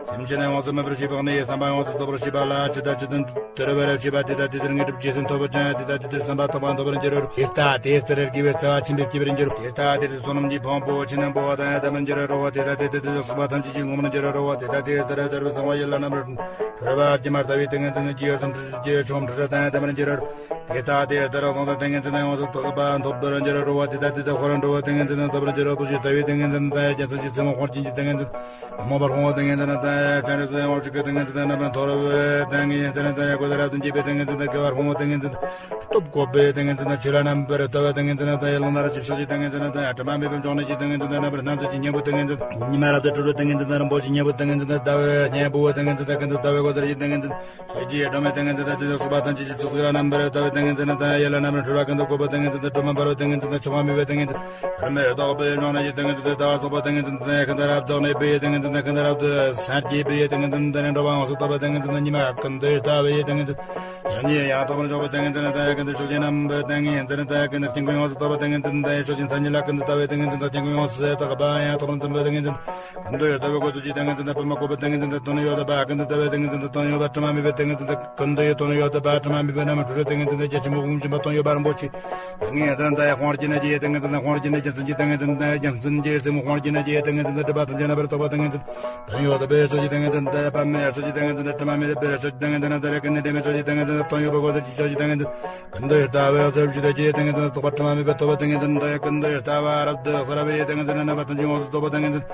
སེམས་ཅན་ཡོངས་སུ་སྨིན་པར་བྱེད་པ་ནི་བསམ་པ་ཡོངས་སུ་རྫོགས་པར་བྱེད་པ་ལ་ཇི་ལྟ་ཇི་ལྟར་དུ་རེ་བ་རེ་བྱེད་པ་དེ་ལྟ་དེ་ལྟར་ངེས་གྲུབ་ཇི་སྲིད་ཐོབ་པར་བྱ། དེ་ལྟ་དེ་ལྟར་བསམ་པ་ཐོབ་པ་འདོད་པར་འགྱུར་རོ། དེ་ལྟ་དེ་ལྟར་དགེ་བའི་རྩ་བ་ཆེན་པོས་བསྐྱེད་པར་འགྱུར་རོ། དེ་ལྟ་དེ་ལྟར་བསོད་ནམས་ཀྱི་ཕུང་པོ་ཆེ་ནམ་པོ་དང་ཡང་དམ་པར་འགྱུར་རོ། དེ་ལྟ་དེ་ལྟར་དེ་ལྟར་སོགས་པ་ཐམས་ཅད་ཀྱི་ངོམས་པར་འགྱུར་རོ། དེ་ལྟ་དེ་ལྟར་བྱ་རུ་གསང་བ་ཡིད་ལ་རྣམ་པར་འཕྲུལ་བ་སྒྱུ་མ་ལྟ་བུའི་ཏིང་ངེ་འཛིན་ནི་ཇི་ཡོད་ཙམ་འཕྲུལ་གྱི་ཆོམ་འཕྲུལ་དང་ཡང་དམ་པར་འགྱུར་རོ། དེ་ལྟ་དེ་ལྟར་གསང་བ་ཏིང་ངེ་འཛིན་ཡོངས་སུ་དག་པ་ཐོབ་པར་འགྱུར་རོ། དེ་ལྟ་དེ་ལྟར་འཁོར་འགྲོ་བ་ཏིང་ངེ་འཛིན་དང་ཐོབ་པར་འགྱུར་རོ། རྡོ་རྗེ་ལྟ་བུའི་ཏིང་ངེ་འཛིན་དང་རྒྱ་མཚན་གྱི་རྩེ་མོ་དཔུང་རྒྱན་གྱི་ཏིང་ངེ་འཛིན། མོ་བར་ཧོང་ཏིང་ངེ་འཛིན་དང་ཡང་བྱང་རིག་སོ་ཡང་འོ་ཅི་ཀའི་ཏིང་ངེ་འཛིན་དང་རྣམ་པར་མཐོ་རུ་ཏིང་ངེ་འཛིན་དང་ཡང་གོ་ད་རབ་ཏུ་འགྱེད་པའི་ཏིང་ངེ་འཛིན་དང་དགེ་བར་ཧོང་ཏིང་ངེ་འཛིན་དང་སྟོབས་བཀོད་པའི་ཏིང་ངེ་འཛིན་དང་ཆོས་ལ་རྣམ་པར་ལྟ་བའི་ཏིང་ངེ་འཛིན་དང་ཡང་ལག་ན་ར་ཅི་ཕྱག་གི་ཏིང་ངེ་འཛིན་དང་ཡང་དྲི་མ་མེད་པའི་འབྱུང་གནས་ཀྱི་ཏིང་ངེ་འཛིན་དང་རྣམ་པར་སྣང་མཛད་ཀྱི་སྙིང་པོའི་ཏིང་ངེ་འཛིན་དང་ཉི་མ་རབ་ཏུ་སྤྲུལ་པའི་ཏིང་ངེ་འཛིན་དང་རིན་པོ་ཆེའི་སྙིང་པོའི་ཏིང་ངེ་འཛིན་དང་ཟླ་བའི་སྙིང་པོའི་ཏིང་ངེ་འཛིན་དང་ཟླ་བའི་གོ་ད་ར་ཡི་ཏིང་ངེ་འཛིན། ཆོས་ཀྱི་སྒྲོན་མེ་ཏིང་ངེ་འཛིན་དང་ཇི་ལྟར་སོགས་པ་ཐམས་ཅད་ཀྱི་ཚོགས་ཀྱི་རྣམ་པར་ལྟ་བའི་ཏིང་ངེ་འཛིན་དང་ཡིད་ལ་རྣམ་པར་འཕྲུལ་བ་ཀུན་ཏུ་བཀོད་པའི་ཏིང་ངེ་འཛིན་དང་སྒྲོན་མ་འབར་བའི་ཏིང་ངེ་འཛིན་དང་ཆགས་པ་མེད་པའི་ཏིང་ངེ་འཛིན་དང་རིན་མེད་རྟོགས་པའི་འབྱུང་གནས་ཀྱི་ཏིང་ངེ་འཛིན་དང་ཟླ་བ་རྫོགས་པའི་ཏིང་ངེ་འཛིན་དང་ཀུན་ཏུ་རབ་ཏུ་གནས་པའི་ཏིང་ངེ་འཛིན་དང་ཀུན་ཏུ་རབ་ཏུ་སངས་རྒྱས་པའི་ཏིང་ངེ་འཛིན་དང་ནི་འགྲོ་བ་ཡོངས་སུ་རྟོག་པའི་ཏིང་ངེ་འཛིན་དང་ཉི་མ་ཀུན་ཏུ་ལྟ་བའི་ཏིང་ངེ་འཛིན། ཡང་ཉིད་ཡང་དག་པར་འཇོག་པའི་ཏིང་ངེ་འཛིན་དང་ཀུན་ཏུ་ཕྱག་རྒྱའི་རྣམ་པའི་ཏིང་ངེ་འཛིན་དང་ཀུན་ཏུ་དཀྱིལ་འཁོར་ཡོངས་སུ་རྟོགས་པའི་ཏིང་ངེ་འཛིན་དང་ཕྱག་རྒྱའི་མཚན་ཉིད་ལ་ཀུན་ཏུ་ལྟ་བའི་ཏིང་ངེ་འཛིན་དང་དཀྱིལ་འཁོར་ཡོངས་སུ་དག་པ་ཡང་དག་པར་འཛིན་པའི་ཏིང་ངེ་འཛིན། ཀུན་ཏུ་ཡོད་ལྟ་བུའི་སྒོ་ཐུགས་ཀྱི་ཏིང་ངེ་འཛིན་དང་པུས་མོ་བཀོད་པའི་ཏིང་ངེ་འཛིན་དང་དོན་ཡོད་པ་ཀུན་ཏུ་ལྟ་བའི་ཏིང་ངེ་འཛིན་དང་དོན་ཡོད་པ་དྲི་མ་མེད་པའི་ཏིང་ངེ་འཛིན་དང་ཀུན་ཏུ་ཡོད་དོན་ཡོད་པ་དྲི་མ་མེད་པའི་རྣམ་པར་འཕྲུལ་པའི་ཏིང་ངེ་འཛིན་དང་རྒྱ་ཆེན་པོ་ཀུན་མཁྱེན་པ་དོན་ཡོད་པ་རིན་པོ་ཆེ། ཏིང་ངེ་འཛིན་དང་དཔུང་རྒྱན་ནི་རྒྱའི་ཏིང་ངེ་འཛིན་དང་དཔུང་རྒྱན་ནི་རྒྱལ་མཚན་གྱི་ཏིང་ངེ་འཛིན་དང་རྒྱལ་མཚན་གྱི་རྩེ་མོ་དཔུང་རྒྱན་ནི་རྒྱའི་ཏིང་ངེ་འཛིན་དང་སྒྲིབ་པ་ཐམས་ཅད་རྣམ་པར་དག་པའི་ཏིང་ངེ་འཛིན། དོན་ཡོད་པའི་ཕྱག་རྒྱའི་ཏིང་ངེ་འཛིན་དང་པདྨའི་ཕྱག་རྒྱའི་ཏིང་ངེ་འཛིན་དང་དྲི་མ་མེད་པའི་ཕྱག་རྒྱའི་ཏིང་ངེ་འཛིན་དང་དེ་ལས་ཀུན་ནས་འདྲེན་པའི་ཕྱག་རྒྱའི་ཏིང་ངེ་འཛིན་དང་དོན་ཡོད་པའི་སྒོ་ཐུགས་ཀྱི་ཕྱག་རྒྱའི་ཏིང་ངེ་འཛིན། ཀུན་ཏུ་ཡོད་ལྟ་བུའི་ཕྱག་རྒྱའི་ཏིང་ངེ་འཛིན་དང་རྟོགས་པ་དྲི་མ་མེད་པའི་རྟོགས་པའི་ཏིང་ངེ་འཛིན་དང་ཀུན་ཏུ་ཡོད་ལྟ་བུ་རབ་ཏུ་གསལ་བའི་ཏིང་ངེ་འཛིན་དང་རྣམ་པ་ཐམས་ཅད་ཡོངས་སུ་རྫོགས་པའི་ཏིང་ངེ་འཛིན།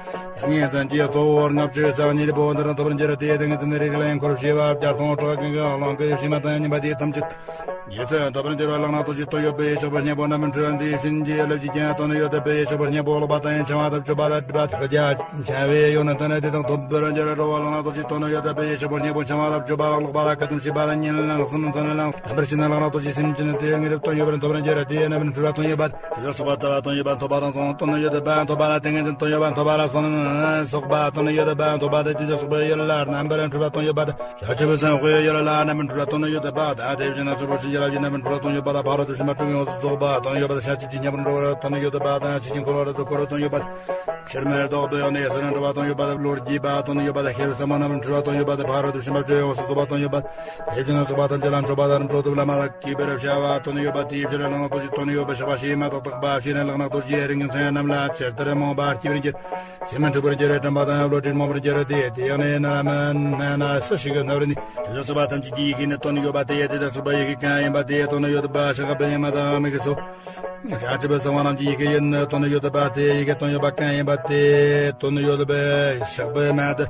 ཏིང་ངེ་འཛིན་གྱི་གཙོ་བོ་ལྔ་བཅུ་རྩ་གཉིས་པོ་འདི་རང་རྟོགས་པར་འགྱུར་ཏེ་ཏིང་ངེ་འཛིན་རིགས་ལ་ཡང་འཁོར་བྱེ་བ་བརྒྱ་སྟོང་ཕྲག་ཀུན་གྱི་ཀློང་གི་ཕྱེ་མ་དང་ཉམས་པ་དེ་ཐམས་ཅད། རྗེས་སུ་ཐོབ་པར་འགྱུར་བ་ལག་ན་རྡོ་རྗེ་དོན་ཡོད་པའི་ཕྱག་པ་སྙིང་པོ་རྣམ་པར་འཕྲུལ་བ་འདི་བཞིན་གྱི་ལུས་ཀྱི་ཀྱང་དོན་ཡོད་པའི་ཕྱག་པ་སྙིང་པོ་ལོག་པ་དང་ཡང་འཆིང་བ་དང་བཅོམ་པ་ལ་སྒྲིབ་པ་དག་རྒྱ་འཆིང་བའི་ཡོན་ཏན་དེ་དང་ཐོབ་པར་འགྱུར་རོ། ལག་ན་རྡོ་རྗེ་དོན་ཡོད་པའི་ཕྱག་པ་སྙིང་པོ་འཆིང་བ་ལ་སྒྲིབ་པ་ལ་ལོག་པ་ལ་ཁ་ཏོན་བྱེད་པ་ལ་ཉིན་གླང་གསུམ་མཚན་གླང་རྣམ་པར་ཤེས་ན་ལག་ན་རྡོ་རྗེ་སེམས་ཅན་དེ་ངེས་གྲུབ་དོན་ཡོད་པར་ཐོབ་པར་འགྱུར་རོ། དེ་རྣམ་པར་འཕྲུལ་བ་དོན་ཡོད་པ་དེ་ལ་སོགས་པ་ལྟ་བ་དོན་ཡོད་པ་ཐོབ་པ་དང་གསུང་དོན་ཡོད་པ་ཐོབ་པ་ལ་ཏིང་ངེ་འཛིན་དོན་ཡོད་པ་ཐོབ་པ་ལ་གསུང་སོགས་པ་དོན་ཡོད་པ་ཐོབ་པ་དང་དེ་ལ་སོགས་པའི་ཡུལ་ལ་རྣམ་པར་འཕྲུལ་བ་དོན་ཡོད་པ་དང་། བྱང་ཆུབ་སེམས་དཔའི་ཡུལ་ལ་རྣམ་པར་འཕྲུལ་བ་དོན་ཡོད་པ་དང་། དེ་བཞིན་གཤེགས་པ་ཆོས་ཀྱི་རབ་ཀྱི་རྣམ་པར་འཕྲུལ་བ་དོན་ཡོད་པ་དང་། ཕ་རོལ་ཏུ་ཕྱིན་པ་དྲུག་ཡོངས་སུ་རྫོགས་པ་དོན་ཡོད་པ་དང་། ཤཱཀྱའི་སྙིང་པོར་འགྲོ་བ་དོན་ཡོད་པ་དང་། བྱང་ཆུབ་ཀྱི་ཉམས་སུ་འགྲོ་བ་དོན་ཡོད་པ་དང་། ཕྱིར་མི་ལྡོག་པའི་ཡོན་ཏན་ཡིད་བཞིན་ནོར་བུ་དོན་ཡོད་པ་དང་། བློ་སྐྱེས་པ་དོན་ཡོད་པ་དང་། ཤེས་རབ་གསལ་བ་རྣམ་པར་འཕྲུལ་བ་དོན་ཡོད་པ་དང་། ཕ་རོལ་ཏུ་ཕྱིན་པ་བཅུ་ཡོངས་སུ་རྫོགས་པ་དོན་ཡོད་པ་དང་། དེ་བཞིན་གཤེགས་པ་ ཅི་ལ་མཆོད་པ་དང་འགྲོ་དུ་བླ་མ་ལ་གུས་པར་བྱ་བ། དོན་ཡོད་པ་དེའི་ཕྱིར་ལག་ན་རྡོ་རྗེ། དོན་ཡོད་པའི་བཤགས་པ་བྱས་མ་ཐག་ཐག་པ་བྱས་ནས་ལག་ན་རྡོ་རྗེ་རིང་མཚན་རྣམས་ལ་ཇི་ལྟར་རྨོངས་པ་སྐྱེ་བར་འགྱུར། སེམས་མི་འཁྲུགས་པར་འགྱུར་བའི་དྲན་པ་དང་བློ་གྲོས་རྨོངས་པར་འགྱུར་ཏེ། དེ་ཡང་ནི་ན་མ་ན་ན་སུ་ཞིག་གི་སྣང་བར་ནི་དེ་དག་སོགས་པ་ཐམས་ཅད་ཀྱི་ཡི་གེ་ནི་དོན་ཡོད་པ་སྟེ། དེ་དག་སོགས་པ་ཡི་གེ་གང་ཡིན་པ་དེ་དོན་ཡོད་པ་བཤགས་པ་ཡིན་མ་ཐག་དམིགས་སོ། བྱང་ཆུབ་པའི་གསང་བ་རྣམས་ཀྱི་ཡི་གེ་ཡིན་ནི་དོན་ཡོད་པ་སྟེ། ཡི་གེ་དོན་ཡོད་པ་གང་ཡིན་པ་དེ་དོན་ཡོད་པའི་བཤགས་པ་མ་དེ།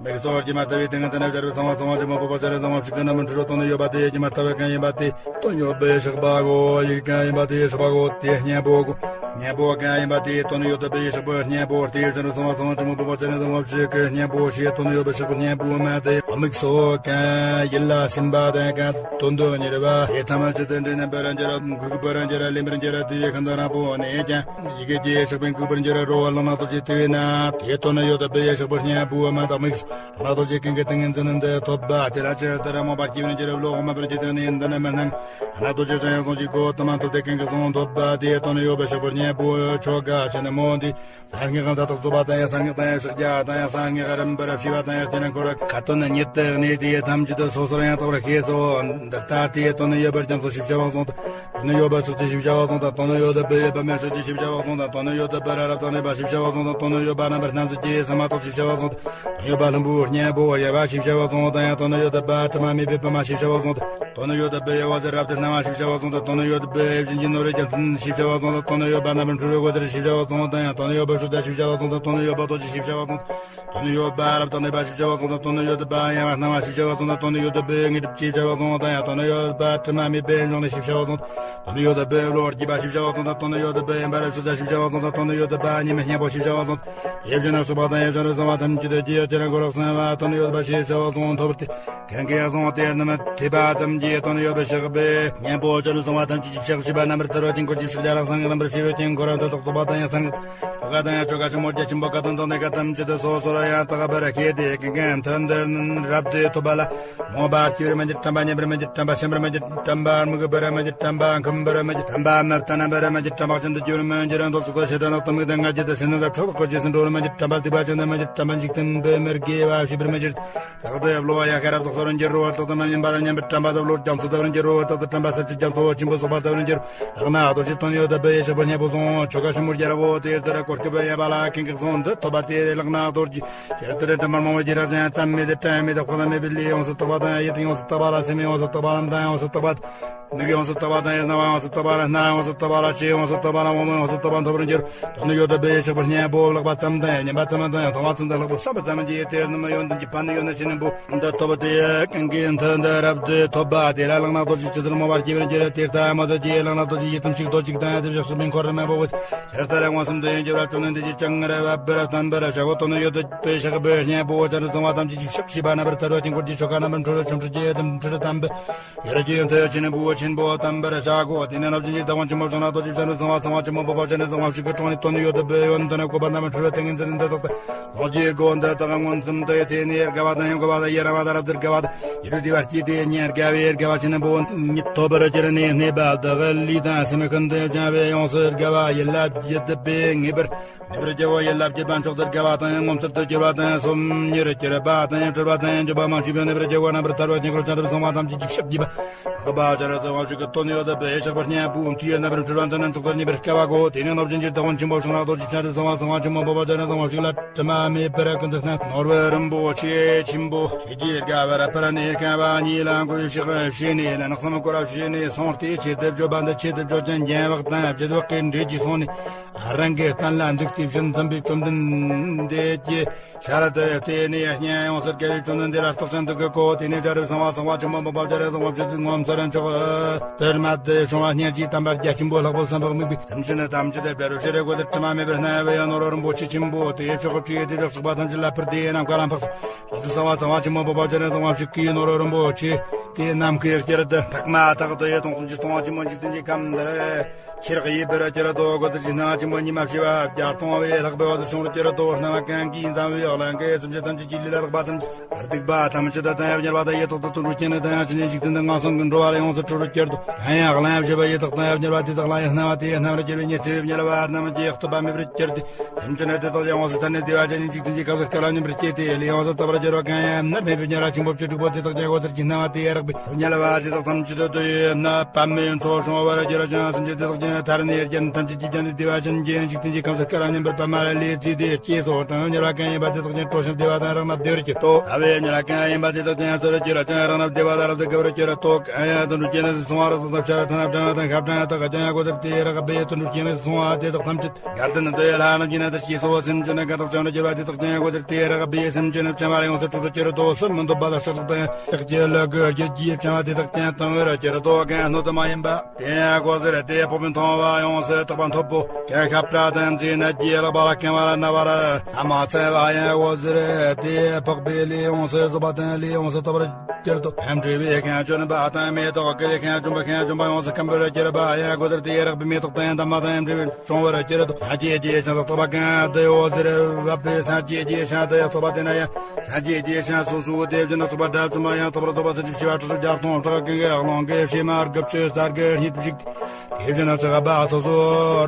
མིག་སོགས་ཀྱིས་མ་ལྟ་བའི་ཏིང་ངེ་འཛིན་སྦྱར་བའི་གསང་བ་གསང་བ་ཆེན་པོ་འཕགས་པ་སྤྱན་རས་གཟིགས་དབང་ཕྱུག་གི་རྣམ་པར་འཕྲུལ་དོན་ཡོད་པ་དེ་ཀྱིས་མ་ལྟ་བའི་གང་ཡིན་པ་དེ་དོན་ཡོད་པའི་བཤགས་པའོ། ཡི་གེ་གང་ཡིན་པ་དེ་བཤགས་པའོ། དེ་གཉེན་པོ་གོ། གཉེན་པོ་གང་ཡིན་པ་དེ་དོན་ཡོད་པའི་བཤགས་པའི་གཉེན་པོ་སྟེ། སྤྱན་རས་གཟིགས་དབང་ཕྱུག་གི་རྣམ་པར་འཕྲུལ་གྱི་གཉེན་པོ་ཞེས་དོན་ཡོད་པའི་བཤགས་པའི་གཉེན་པོ་མ་དེ། དམིགས་སོ་གང་ཡིད་ལ་སིམ་པ་དང་གང་དོན་དུ་གཉེར་བ་དེ་ཐམས་ཅད་དུ་འདྲེས་ནས་འབར་འགྱུར། འགུགས་པར་འགྱུར། ལེན་པར་འགྱུར། དེ་ཡི་ཤིན་ཏུ་རིང་པོ་ནས་ཀྱང་ཡི་གེ་ཀྱི་བཤགས་པས་འགུགས་པར་འགྱུར་རོ། ལག་ན་རྡོ་རྗེ་དེ་བས་ན་དེ་དོན་ཡོད་པའི་བཤགས་པའི་གཉེན་པོ་མ་དེ། དམིགས་སོ། ལག་ན་རྡོ་རྗེ་ཀུན་གྱི་ཏིང་ངེ་འཛིན་འདི་ཐོབ་པ་དེ་ལ་ཇི་ལྟར་རྨོངས་པ་སྐྱེ་བར་འགྱུར། བློ་མ་བུ་ཅི་དང་ནི་འདི་ནི་མི་སྣང་། ལག་ན་རྡོ་རྗེ་ཅང་ཡང་གསུང་གི་གོ་དུ་མ་ཐོབ་སྟེ་ཀུན་གྱི་གསུང་ཐོབ་པ་དེ་དོན་ཡོད་པའི་བཤགས་པའི་གཉེན་པོ་ཆོ་ག་ཆེན་མོ་འདི། གསང་སྔགས་ཀྱི་མཐའ་དག་རྫོགས་པ་དང་ཡང་གསང་སྔགས་དང་ཡང་ཕྱག་རྒྱ་དང་ཡང་གསང་སྔགས་རིམ་པར་བྱས་པ་དང་ཡང་དེ་ནས་འཁོར་ཁ་ཏོན་ཉིད་དུ་གནས་དེ་ཐམས་ཅད་དུ་སོ་སོར་ཡང་དག་པར་ཤེས་སོ། འདི་ལྟར་དེ་དོན་ཡོད་པའི་རྒྱ་མཚོ་ཞེས་བྱ་བ་གསུངས་ཏེ། དོན་ཡོད་པའི་ཕྱག་རྒྱ་ཞེས་བྱ་བ་གསུངས་ཏེ། དོན་ཡོད་པའི་པདྨའི་ཕྱག་རྒྱ་ཞེས་བྱ་བ་གསུངས་ཏེ། དོན་ཡོད་པའི་རབ་དང་རྣོན་པ་ཞེས་བྱ་བ་གསུངས་ཏེ། དོན་ཡོད་པ་རྣམ་པར་སྣང་མཛད་ཀྱི་སེམས་མ་ཐག་ཞེས་བྱ་བ་གསུངས་ཏེ། དོན་ཡོད་པ་ལྷུན་པོའི་གཉེན་པོ་ཡལ་བ་ཞེས་བྱ་བ་གསུངས་ཏེ། དོན་ཡོད་པ་དྲི་མ་མེད་པའི་པདྨ་ཞེས་བྱ་བ་གསུངས་ཏེ། དོན་ཡོད་པའི་འོད་ཟེར་རབ་ཏུ་སྣང་བ་ཞེས་བྱ་བ་གསུངས་ཏེ། དོན་ཡོད་པའི་བཞིན་གྱི་ནོར་བུའི་རྒྱལ་མཚན་ཞེས་བྱ་བ་གསུངས་ཏེ། དོན་ཡོད་པ་རྣམ་པར་འཕྲུལ་པའི་འོད་ཟེར་ཞེས་བྱ་བ་གསུངས་ཏེ། དོན་ཡོད་པ་ཕྱག་རྒྱ་ཞེས་བྱ་བ་གསུངས་ཏེ། དོན་ཡོད་པ་རྡོ་རྗེ་ཞེས་བྱ་བ་གསུངས་ཏེ། དོན་ཡོད་པ་རབ་དང་རྣོན་པ་ཞེས་བྱ་བ་གསུངས་ཏེ། དོན་ཡོད་པ་ཡལ་བ་སྣང་བ་ཞེས་བྱ་བ་གསུངས་ཏེ། དོན་ཡོད་པའི་དངོས་གྲུབ་ཅེས་བྱ་བ་གསུངས་ཏེ། དོན་ཡོད་པ་དྲི་མ་མེད་པའི་འབྱུང་གནས་ཞེས་བྱ་བ་གསུངས་ཏེ། དོན་ཡོད་པའི་བློ་དགྱེས་པ་ཞེས་བྱ་བ་གསུངས་ཏེ། དོན་ཡོད་པའི་ཡོན་པར་ཕྱག་རྒྱ་ཞེས་བྱ་བ་གསུངས་ཏེ། དོན་ཡོད་པའི་ཉི་མའི་གཉེན་པོ་ཞེས་བྱ་བ་གསུངས་ཏེ། ཡེ་ཤེས་ནི་གསུངས་པ་དང་ཡེ་ཤེས་ནི་གསུངས་པ་ཐམས་ཅད་དུ་རྒྱས་ཏེ་ལ་འཁོར་ལོ་གསུམ་པ་དོན་ཡོད་པ་ཞེས་བྱ་བ་གསུངས་ཐོབ་སྟེ། གང་གིས་གསུངས་ཏེ་རྣམ་ཐོས་པ་ཙམ་གྱིས་དོན་ཡོད་པའི་བཤགས་པའི་གཉེན་པོ་ཅི་ལ་གསུངས་པ་ཐམས་ཅད་ཀྱི་བཤགས་ཞེས་པ་རྣམ་པར་ཐར་པ་དཀྱིལ་འཁོར་གྱི་བཤགས་རྒྱ་ལ་གསང་སྔགས་རྣམ་པར་ཕྱེ་བའི་དཀྱིལ་འཁོར་རབ་ཏུ་རྫོགས་པ་དང་ཡང་གསང་སྔགས་ཆོ་ག་དང་ཡང་ཆོ་ག་ཆེན་མོ་རྒྱ་ཆེན་པོ་ཁ་ཏོན་དང་གནད་འགག་ཐམས་ཅད་དུ་སོ་སོར་ཡང་དག་པར་ཤེས་ཏེ་ཀུན་ཀུན་མཐུན་དུ་རབ་ཏུ་ཐོབ་པ་ལ། རྨོངས་པར་སྐྱེ་བར་མི་འགྱུར། དྲན་པ་ཉམས་པར་མི་འགྱུར། དྲན་པ་ཞུམ་པར་མི་འགྱུར། དྲན་པ་དམིགས་པར་མི་འགྱུར། དྲན་པ་འཁུམས་པར་མི་འགྱུར། དྲན་པ་མི་བརྟན་པར་མི་འགྱུར། དྲན་པ་ཤིན་ཏུ་སྐྱེ་བར་མི་འགྱུར། མདོ་སོགས་དང་ཤེས་ལྡན་དག་ཏུ་དམིགས་ཏེ་ང་རྒྱལ་དང་སེམས་ནི་རབ་ཁྲག་དག་གོ་ཆོད་ཟིན་འགྲོ་བར་མི་འགྱུར། དྲན་པ་སྡིག་པ་ཅན་དུ་མི་འགྱུར། དྲན་པ་འཇིག་རྟེན་པའི་མི་དགེ་བ་བྱེད་པར་མི་འགྱུར། རྟག་ཏུ་བློ་ཡང་ཤེས་རབ་ཏུ་གསལ་བར་འགྱུར་རོ། རྟག་ཏུ་རྣམ་སྨིན་པ་དང་མཉམ་པའི་དྲན་པ་དང་བློ་རྒྱ་མཚོ་ལྟ་བུར་འགྱུར་རོ། རྟག་ཏུ་དྲན་པ་ཟབ་ཅིང་རྒྱ་མཚོ་ཆེན་པོ་སོགས་པ་ལྟ་བུར་འགྱུར། ལག་ན་རྡོ་རྗེ་དོན་ཡོད་པའི་བཤགས་པའི་གཉེན་པོ་གསུངས། ཆོ་ག་ཆེན་མོ་རྒྱལ་པོ་དེ་ལྟར་གོ་སྐབས་པའི་ཡན་པ་ལ་ཀུན་གྱི་གསུང་འདི་ཐོབ་པ་དེ་ལག་ན་རྡོ་རྗེ་ཇི་ལྟར་དྲན་པར་རྨོངས་པའི་བྱེ་བྲག་ཅན་ཙམ་མེད་དེ། དྲན་མེད་དེ་འཁོར་ལམ་མེད་པའི་ལུས་ཡོངས་སུ་དག་པ་དང་། ཡིད་ཡོངས་སུ་དག་པ་ལ། སེམས་ཡོངས་སུ་དག་པ་ལ། གདངས་ཡོངས་སུ་དག་པ་དང་། མིག་ཡོངས་སུ་དག་པ་དང་། རྣ་བ་ཡོངས་སུ་དག་པ་ལ། སྣ་ཡོངས་སུ་དག་པ་ལ། ལྕེ་ཡོངས་སུ་དག་པ་ལ། ངོ་བོ་ཡོངས་སུ་དག་པ་ཐོབ་པར་འགྱུར། དོན་ཡོད་པའི་བཤགས་པའི་གཉེན་པོ་ལེགས་པ་ཙམ་དང་། ཉམས་པ་ཙམ་དང་། མཐོང་བ་ཙམ་དང་། ལྷག་པར་བསམ་པ་ཙམ་གྱིས་དེ་རྣམས་ཡོན་ཏན་གྱི་ཕན་ཡོན་ནི་ཆེ་ནི་འབུལ་འདི་ཐོབ་སྟེ། ཀུན་གྱི་མཐུན་དུ་རབ་ཏུ་ཐོབ་པ་དེ་ལ་ལག་ན་རྡོ་རྗེ་ཇི་ལྟར་རྨོངས་པ་སྐྱེ་བར་འགྱུར། དེ་ལྟ་མ་ཐོབ་ཀྱི་ལག་ན་རྡོ་རྗེ་ཡི་དམ་ཞིག་རྡོ་གཅིག་དང་། དེ་བཤགས་པའི་འཁོར་རྣམས་པོ་ཇི་ལྟར་མངོན་སུམ་དུ་ཡོད་འགྱུར་བ་ཅུང་ནན་ཏིག་གིས་ཀྱང་རབ་པར་བསྟན་པར་བྱའོ། དོན་ཡོད་པའི་བཤགས་པའི་གཉེན་པོ་ཅི་ལ་གསུངས་པ་ཐམས་ཅད་ཀྱི་བཤགས་ཞེས་པ་རྣམ་པར་ཐར་པ་དཀྱིལ་འཁོར་གྱི་ཆོ་ག་རྣམ་པར་འཕྲུལ་པའི་ཆོ་འཕྲུལ་གྱི་དམ་འཕྲུལ་དམ་པའི་ཡོན་ཏན་ཆེ་ནི་འབུལ་ཆེན་པོ་བསྟན་པར་བྱ་དགོས། དེ་ནས་རྣམ་བཅུ་འདི་དག་དབང་ཆེན་པོ་བྱང་ན་རྡོ་རྗེ་བྱང་རུ་གསང་བ་གསང་བ་ཆེན་པོ་འཕགས་པ་སྤྱན་རས་གཟིགས་དབང་ཕྱུག་གི་དྲུང་ནས་དོན་ཡོད་པའི་ཡོན་ཏན་བཀོད་པ་རྣམ་པར་འཕྲུལ་པའི་ཏིང་ངེ་འཛིན་འདི་དག་དང་། ལོངས་སྤྱོད་སྒོ་འདི་དག་མངོན་སུམ་དུ་དེ་ནས་དགའ་བ་དང་ཡང་དགའ་བ་དང་ཡི་རང་བ་དང་རབ་ཏུ་དགའ་བ་དང་ཡིད་དུ་བདེ་བར་སྐྱེས་ཏེ་ཉེར་དགའ་བའི་དགའ་བ་ཆེན་པོ་ཉིད་ཐོབ་པར་གྱུར་ནས་གནས་པ་དག་ལུས་དང་སེམས་ཀུན་ཏུ་བྱང་བའི་ཡོངས་སུ་དགའ་བ་ཡིད་ལ་བགྱིད་པས་ངེས་པར། ངེས་པར་བགྱིའོ། ཡིད་ལ་བགྱིད་པ་མཆོག་ཏུ་དགའ་བ་དང་ཡང་ངོ་མཚར་དུ་གྱུར་པ་དང་ཡང་སོམ་ཉིར་གྱུར་པ་དང་ཡང་སྤྲུལ་པ་དང་ཡང་འཇོམས་པ་མང་ཆེ་བས་ངེས་པར་བགྱིའོ། རྣམ་པར་ཐར་པ་དཀྱིལ་འཁོར་བྱང་སྒྲུབ་གསང་བ་ཐམས་ཅད་ཀྱི་བཤགས་བགྱིས་པ། འཕགས་པ་སྤྱན་རས་གཟིགས་དབང་ཕྱུག་གི་དོན་ཡོད་པའི་བཤགས་པའི་གཉེན་པོ་མཐུ་ཡི་རྣམ་པར་འཕྲུལ་པ་འདི་ནི་མཆོག་ཏུ་གཉེར་བའི་སྐལ་བ་གོ། དེ་ནས་རྣམ་བཅུ་འདིར་དག་དབང་ཆེན་པོ་བྱང་ན་རྡོ་རྗེ་བྱང་སྒྲུབ་གསང་བ་གསང་བ་ཆེན་མོ་འཕགས་པ་སྤྱན་རས་གཟིགས་དབང་ཕྱུག་ལ་དྲི་མ་མེད་པར་ཀུན་ཏུ་སྣང་། ནོར་བུ་རིན་པོ་ཆེ་ཆེན་པོ་ཆོས་ཀྱི་དགའ་བར་སྤར་ནས་བསྐལ་པ་གཉིས་ལ་འགོད་བཤགས་བྱས་ནས་ལན་གསུམ་བསྐོར་བ་བྱས་ནས་སོང་སྟེ། ཆེད་དུ་བརྗོད་པ་འདི་ཆེད་དུ་བརྗོད་ཅིང་རྒྱན་བག་དང་བརྗོད་བག་གི་འགྲོས་ཀྱིས་སོང་ནས། རང་གི་གཏན་ལ་འདུག་སྟེ་བཞིན་འཛོམས་པའི་བཅོམ་ལྡན་འདས་ཀྱི་ཞལ་དུ་བལྟས་ནས་སྙན་ཡོངས་སུ་དགའ་བའི་བཅོམ་ལྡན་འདས་ལ་སྟོབས་ཅན་དུ་གུས་བཀུར། དེ་ནས་བྱང་སྒྲུབ་གསང་བ་གསང་བ་ཆེན་པོ་འཕགས་པ་སྤྱན་རས་གཟིགས་དབང་ཕྱུག་གི་ངོ་མཚར་མཆོག་ཏུ་མ་དེ་བྱུང་བ་སྙིང་རྗེའི་དམ་པ་རྒྱ་ཆེན་པོ་ལྷག་པར་བསམ་པ་དམིགས་པའི་སེམས་ཅན་ཐམས་ཅད་དུ་སྤྲོ་བའི་ཤེས་རབ་ཀྱི་དྲི་མ་མེད་པར་སྣང་བའི་ནོར་བུ་རིན་པོ་ཆེ་ཆེན་པོ་དེ་ཕྱོགས་ཀྱི་དེ་ཕྱོགས་སུ་པ་ཐམས་ཅད་ལ་ཕུལ་ཏེ་ནམ་མཁའ་ལ་འཕགས་སོ། བྱང་སྒྲུབ་གསང་བ་གསང་བ་ཆེན་པོ་འཕགས་པ་སྤྱན་རས་གཟིགས་དབང་ཕྱུག་གི་ནོར་བུ་རིན་པོ་ཆེ་དེ་ནམ་མཁའི་དཀྱིལ་དུ་འཕགས་མ་ཐག་ཏུ་ཡི་དྭགས་སུམ་ཅུ་སྟོང་བ་ཆེན་པོ་འཇིག་རྟེན་གྱི་ཁམས་འདིར། ཆེར་དབྱེ་བར་གྱུར་ཏོ། གོ་ཏི་ཇི་སྣང་ཆེན་པོ་ཉི་མ་བྱེ་བ་བརྒྱ་སྟོང་བས་ལྷག་པའི་འོད་ཟེར་བྱུང་བར་གྱུར་ཏོ། སྣང་བ་གང་གིས་འཛིན་པའི་གླིང་གའི་སེམས་ཅན་ཐམས་ཅད་ཀྱི་ལུས་ལ་རེག་པ་ཐམས་ཅད་སྡིག་པ་ཐམས་ཅད་དང་ཡང་ཉེ་བ་དང་ཡི་དྭགས་དང་དུད་འགྲོ་རྐྱེན་དང་ཡང་ཕྱི་ནས་འཇིག་རྟེན་དུ་ངན་སོང་གི་འགྲོ་བ་ལ་ཡོངས་སུ་འཁྲུལ་བར་གྱུར་ཏོ། གང་ཡང་གླེང་བར་བྱེད་པ་ཡི་དྭགས་དང་ཡང་ཉེ་བ་དེ་དག་ལ་ཡང་སྣང་བ་དེ་ཡང་སྣང་བར་གྱུར་པའི་ཉི་ཚེ་བའི་ཉེ་བ་རྣམས་ཀྱིས་ཐུབ་པ་མེད་པར་གྱུར་ཏེ། སེམས་ཅན་དེ་དག་ཡང་ཡོངས་སུ་ཐར་ནས་བདེ་བ་ཅན་ནི་འཇིག་རྟེན་གྱི་ཁམས་སུ་སྐལ་བ་མཉམ་པར་སྐྱེས་ཏེ་ལས་ཡོངས་སུ་དག་པར་གྱུར་པ། གང་ཡང་མནར་མེད་པའི་ཉེ་བ་ཆེན་པོ་བཅུ་དྲུག་པོ་དེ་དག་ཀྱང་གོ་ཏི་ཇི་སྣང་བ་དེ་ཡང་རེག་དམྱལ་བ་དེ་དག་ཐམས་ཅད་དུ་ཡོད་ན། པདྨའི་མཚོ་བྱུང་བར་གྱུར་ཅིང་། སེམས་ཅན་དེ་དག་ཀྱང་ཐར་ནས་རྒྱལ་ཐམས་ཅད་ཀྱི་རྒྱལ་དུ་བདེ་བ་ཅན་གྱི་འཇིག་རྟེན་གྱི་ཁམས་སུ་སྐལ་བ་མཉམ་པར་པདྨ་ལ་ལས་བརྩིས་ཏེ་སྐྱེས་སོ། དང་དམྱལ་བ་གང་ཡིན་པ་དེ་དག་ཀྱང་དྲོ་ཞིང་བདེ་བ་དང་རབ་ཏུ་བདེ་བར་གྱུར་ཏོ། ཨ་བའི་དམྱལ་བ་གང་ཡིན་པ་དེ་དག་ཀྱང་ཚུར་གྱུར་ཅིང་རབ་ཏུ་དགའ་བར་གྱུར་ཏོ། གང་ཡང་དུད་འགྲོ་སྐྱེས་ན་སྲིད་སྲུང་བ་རབ་ཏུ་ཕྱག་ཐ་ན་བྲང་དང་ཤ་བྲང་དག་ཀྱང་གོ་ཚར་ཏེ་རག་པའི་དུད་འགྲོ་སྐྱེས་ན་སྲིད་སྲུང་བ་དེ་དག་ཐམས་ཅད་གར་དུ་ནི་དུ་ཡ་ལྷ་རྣམས་ཀྱི་ནང་དུ་སྐྱེས་སོ། སེམས་ཅན་ནི་གང་དག་བྱང་དུ་གྱུར་པ་དེ་དག་ཀྱང་གོ་ཚར་ཏེ་རག་པའི་སེམས་ཅན་ནི་བྱང་བ་ལ་ཡོངས་སུ་འཁྲུགས་སུ་གྱུར་ཏོ། སུ་མི་འདོད་པ་ལ་ཤ་ཁྲག་དང་ཡང་ལྕགས་ཀྱི་ལུ་གུ་རྒྱུད་ཀྱི་བྱང་བ་དེ་དག་ཀྱང་དང་བར་གྱུར་ཏོ། གང་སྣོད་དུ་མ་ཡིན་པ་དེ་ཡང་གོ་ཟེར་ཏེ་ཕོག་པའི་མཐོང་བ་ཡོངས་སུ་དག་པ་འཐོབ་པོ། གང་ཤ་བཀྲ་དང་མཛེ་ནད་ཀྱིས་བརླག་པ་ལ་ཁེངས་པ་ལ་ན་བ་ལ་ལྷ་མ་ཚད་པ་ཡང་གོ་ཟེར་ཏེ་ཕོག་པའི་ལས་ཡོངས་སུ་རྫོགས་པ་དང་ལས་ཡོངས་སུ་དག་པར་གྱུར་ཏོ། ཁམས་བྲི་བའི་ཁམས་གྱོན་པ་དང་མེ་ཏོག་གི་ཁམས་གྱོན་པ་ཁམས་གྱོན་པ་ཡོངས་སུ་ཁམས་པར་གྱུར་པ་ཡང་གོ་ཟེར་ཏེ་རག་པའི་མེ་ཏོག་དང་འདབ་མ་དང་བྲི་བའི་བྱུང་བར་གྱུར་ཏོ། སངས་རྒྱས་ཀྱི་ཞིང་ལ་གཏོགས་པ་གང་དུ་ཡོད་ཟེར་བ་པོའི་སངས་རྒྱས་ཀྱི་ཞིང་དུ་ཡང་གཏོགས་པ་དེ་ན་ཡང་། སངས་རྒྱས་ཀྱི་ཞིང་སོ་སོའི་དེ་བཞིན་དུ་གཏོགས་པ་དགྲ་བཅོམ་པ་ཡང་གཏོགས་པར་གཏོགས་པ་སེམས་ཅན་བྱེ་བ་ཁྲི་ཕྲག་བརྒྱ་སྟོང་ཕྲག་གི་གླང་གི་བྱེ་མ་དགུ་བཅུ་རྩ་དགུ་སྙེད་ཅིག་དེ་བཞིན་དུ་གཏོགས་པ་སོ་སོ་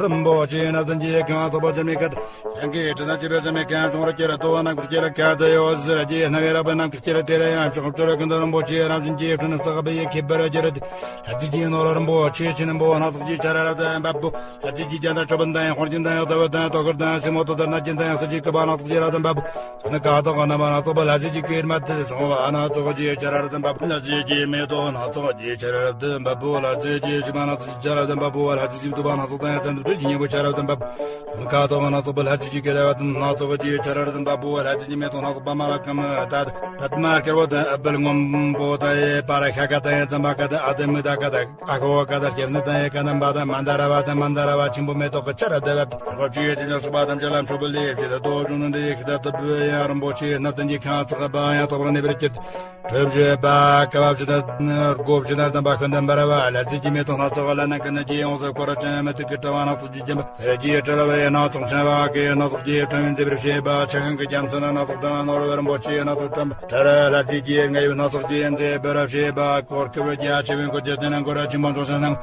རིན་པོ་ཆེ་རྣམས་ཀྱི་གང་གཏོགས་པ་ཅན་མེད་ཀ། སེང་གེའི་ཁྲི་དང་བཅས་པའི་ཅན་མེད་གང་བྱུང་བར་གྱུར་ཏོ། ནམ་མཁའི་དཀྱིལ་ལ་གང་དུ་ཡོད་ཟེར་རྒྱས་རྣམ་པར་རག་པའི་ནམ་མཁའི་དཀྱིལ་དེ་ལ་ཡང་ཕྱོགས་བཅུར་ཀུན་ཏུ་རིན་པོ་ཆེ་རབ་བྱུང་གི་ཕྲིན་ལས་བརྩེགས་པའི་ཁྱད་པར་གྱུར་ཏེ། ལྷ་རྫས་ཀྱི་ནོར་རིན་པོ་ཆེ་ཆེ་རྣོན་པོ་སྣ་ཚོགས་ཀྱི་ཆར་རབ་ཏུ་འབབ་བོ། ལྷ་རྫས་ཀྱི་རྒྱན་དང་ཅོད་པན་དང་ཡང་དཔུང་རྒྱན་དང་ཡང་ཟླ་བ་དང་ཏོག་དཀར་དང་སེན་མོ་ཏོག་དང་སྣ་རྒྱན་དང་ཡང་གསེར་གྱི་སྐུད་པ་སྣ་ཚོགས་ཀྱིས་རབ་ཏུ་འབབ་བོ། ཐོག་ནི་ཀ་དོག་རྣམ་པ་སྣ་ཚོགས་པ་ལྷ་རྫས་ཀྱི་སྐུད་མ་དེ་བྱུང་བ་སྣ་ཚོགས་ཀྱི་ཆར་རབ་ཏུ་འབབ་བོ། ལྷ་རྫས་ཀྱི་མེ་ཏོག་སྣ་ཚོགས་ཀྱི་ཆར་རབ་ཏུ་འབབ་བོ། ལྷ་རྫས་ཀྱི་ཕྱེ་མ་སྣ་ཚོགས་ཀྱི་ཆར་རབ་ཏུ་འབབ་བོ། ལྷ་རྫས་ཀྱི་བདུག་པ་སྣ་ཚོགས་དང་ཡང་ཚན་དུ་སྤྲུལ་གྱི་སྙིང་པོ་ཆར་རབ་ཏུ་འབབ་བོ། ཐོག་ནི་ཀ་དོག་སྣ་ཚོགས་པ་ལྷ་རྫས་ཀྱི་སྐུད་མ་དེ་སྣ་ཚོགས་ཀྱི་ཆར་རབ་ཏུ་འབབ་བོ། ལྷ་རྫས་ཀྱི་མེ་ཏོག་སྣ་ཚོགས་པ་མ་ལ་ཀ་མ་ད་པདྨ་དཀར་པོ་དང་ཨ་པལ་སྔོན་པོ་དང་ཡེ་པ་ར་ཤ་ཀ་དང་ཡེ་ཙམ་པ་ཀ་དང་ཨ་དེ་མི་ད་ཀ་དང་། ཨ་ཁོ་ཀ་དང་སྐྱེར་ནི་དང་ཡེ་ཀ་དང་བ་དང་མན་དཱ་ར་བ་དང་མན་དཱ་ར་བ་ཆེན་པོ་མེ་ཏོག་གི་ཆར་རབ་ཏུ་འབབ་བོ། ཆོ་ག་བཅུ་ཡོད་དེ་ནི་སོགས་པ་ཐམས་ཅད་ལ་མཆོད་པའི་ལས་བྱེད་དོ། བྱུང་ནི་འདི་ཡི་ཤིན་ཏུ་བདུད་པོ་ཡང་རིན་པོ་ཆེ་སྣ་བདུན་གྱི་ཁང་བརྩེགས་པ་ཡང་དག་པར་གནས་པར་གྱུར་ཏེ། གྲུ་བཞི་པ་བསྐལ་པ་བཞི་དང་སྒོ་བཞི་དང་ལྡན་པ་ཤིན་ཏུ་འབར་བ་ལ་རྫས་ཀྱི་མེ་ཏོག་སྣ་ཚོགས་ལ་ནང་གི་ནད་ཀྱིས་ཡོངས་སུ་བསྐོར་ཅིང་མུ་ཏིག་གི་དྲ་བ་སྣ་ཚོགས་ཀྱིས་བརྒྱན་པ། གསེར་གྱི་དྲིལ་བུ་སྣ་ཚོགས་ཕྲེང་བ་གི་སྣ་ཚོགས་ཀྱི་ཕྲེང་བས་མཛེས་པར་བྱས་པ། ཆ་ཤས་ཀྱི་རྒྱ་མཚོ་ནི་སྣ་ཚོགས་དང་ནོར་བུ་རིན་པོ་ཆེ་སྣ་ཚོགས་དྲངས་པ། ཁྲ་རལ་ལྷ་རྫས་ཀྱི་རྔ་ཡབ་སྣ་ཚོགས་ཀྱིས་མཛེས་པར་བྱས་པ། གོར་ཁེབས་རྒྱ་ཆེ་བའི་མགུལ་གྱི་སྟེང་ན་འཁོར་ཆེན་པོ་ཚོགས་ཤིང་ནམ་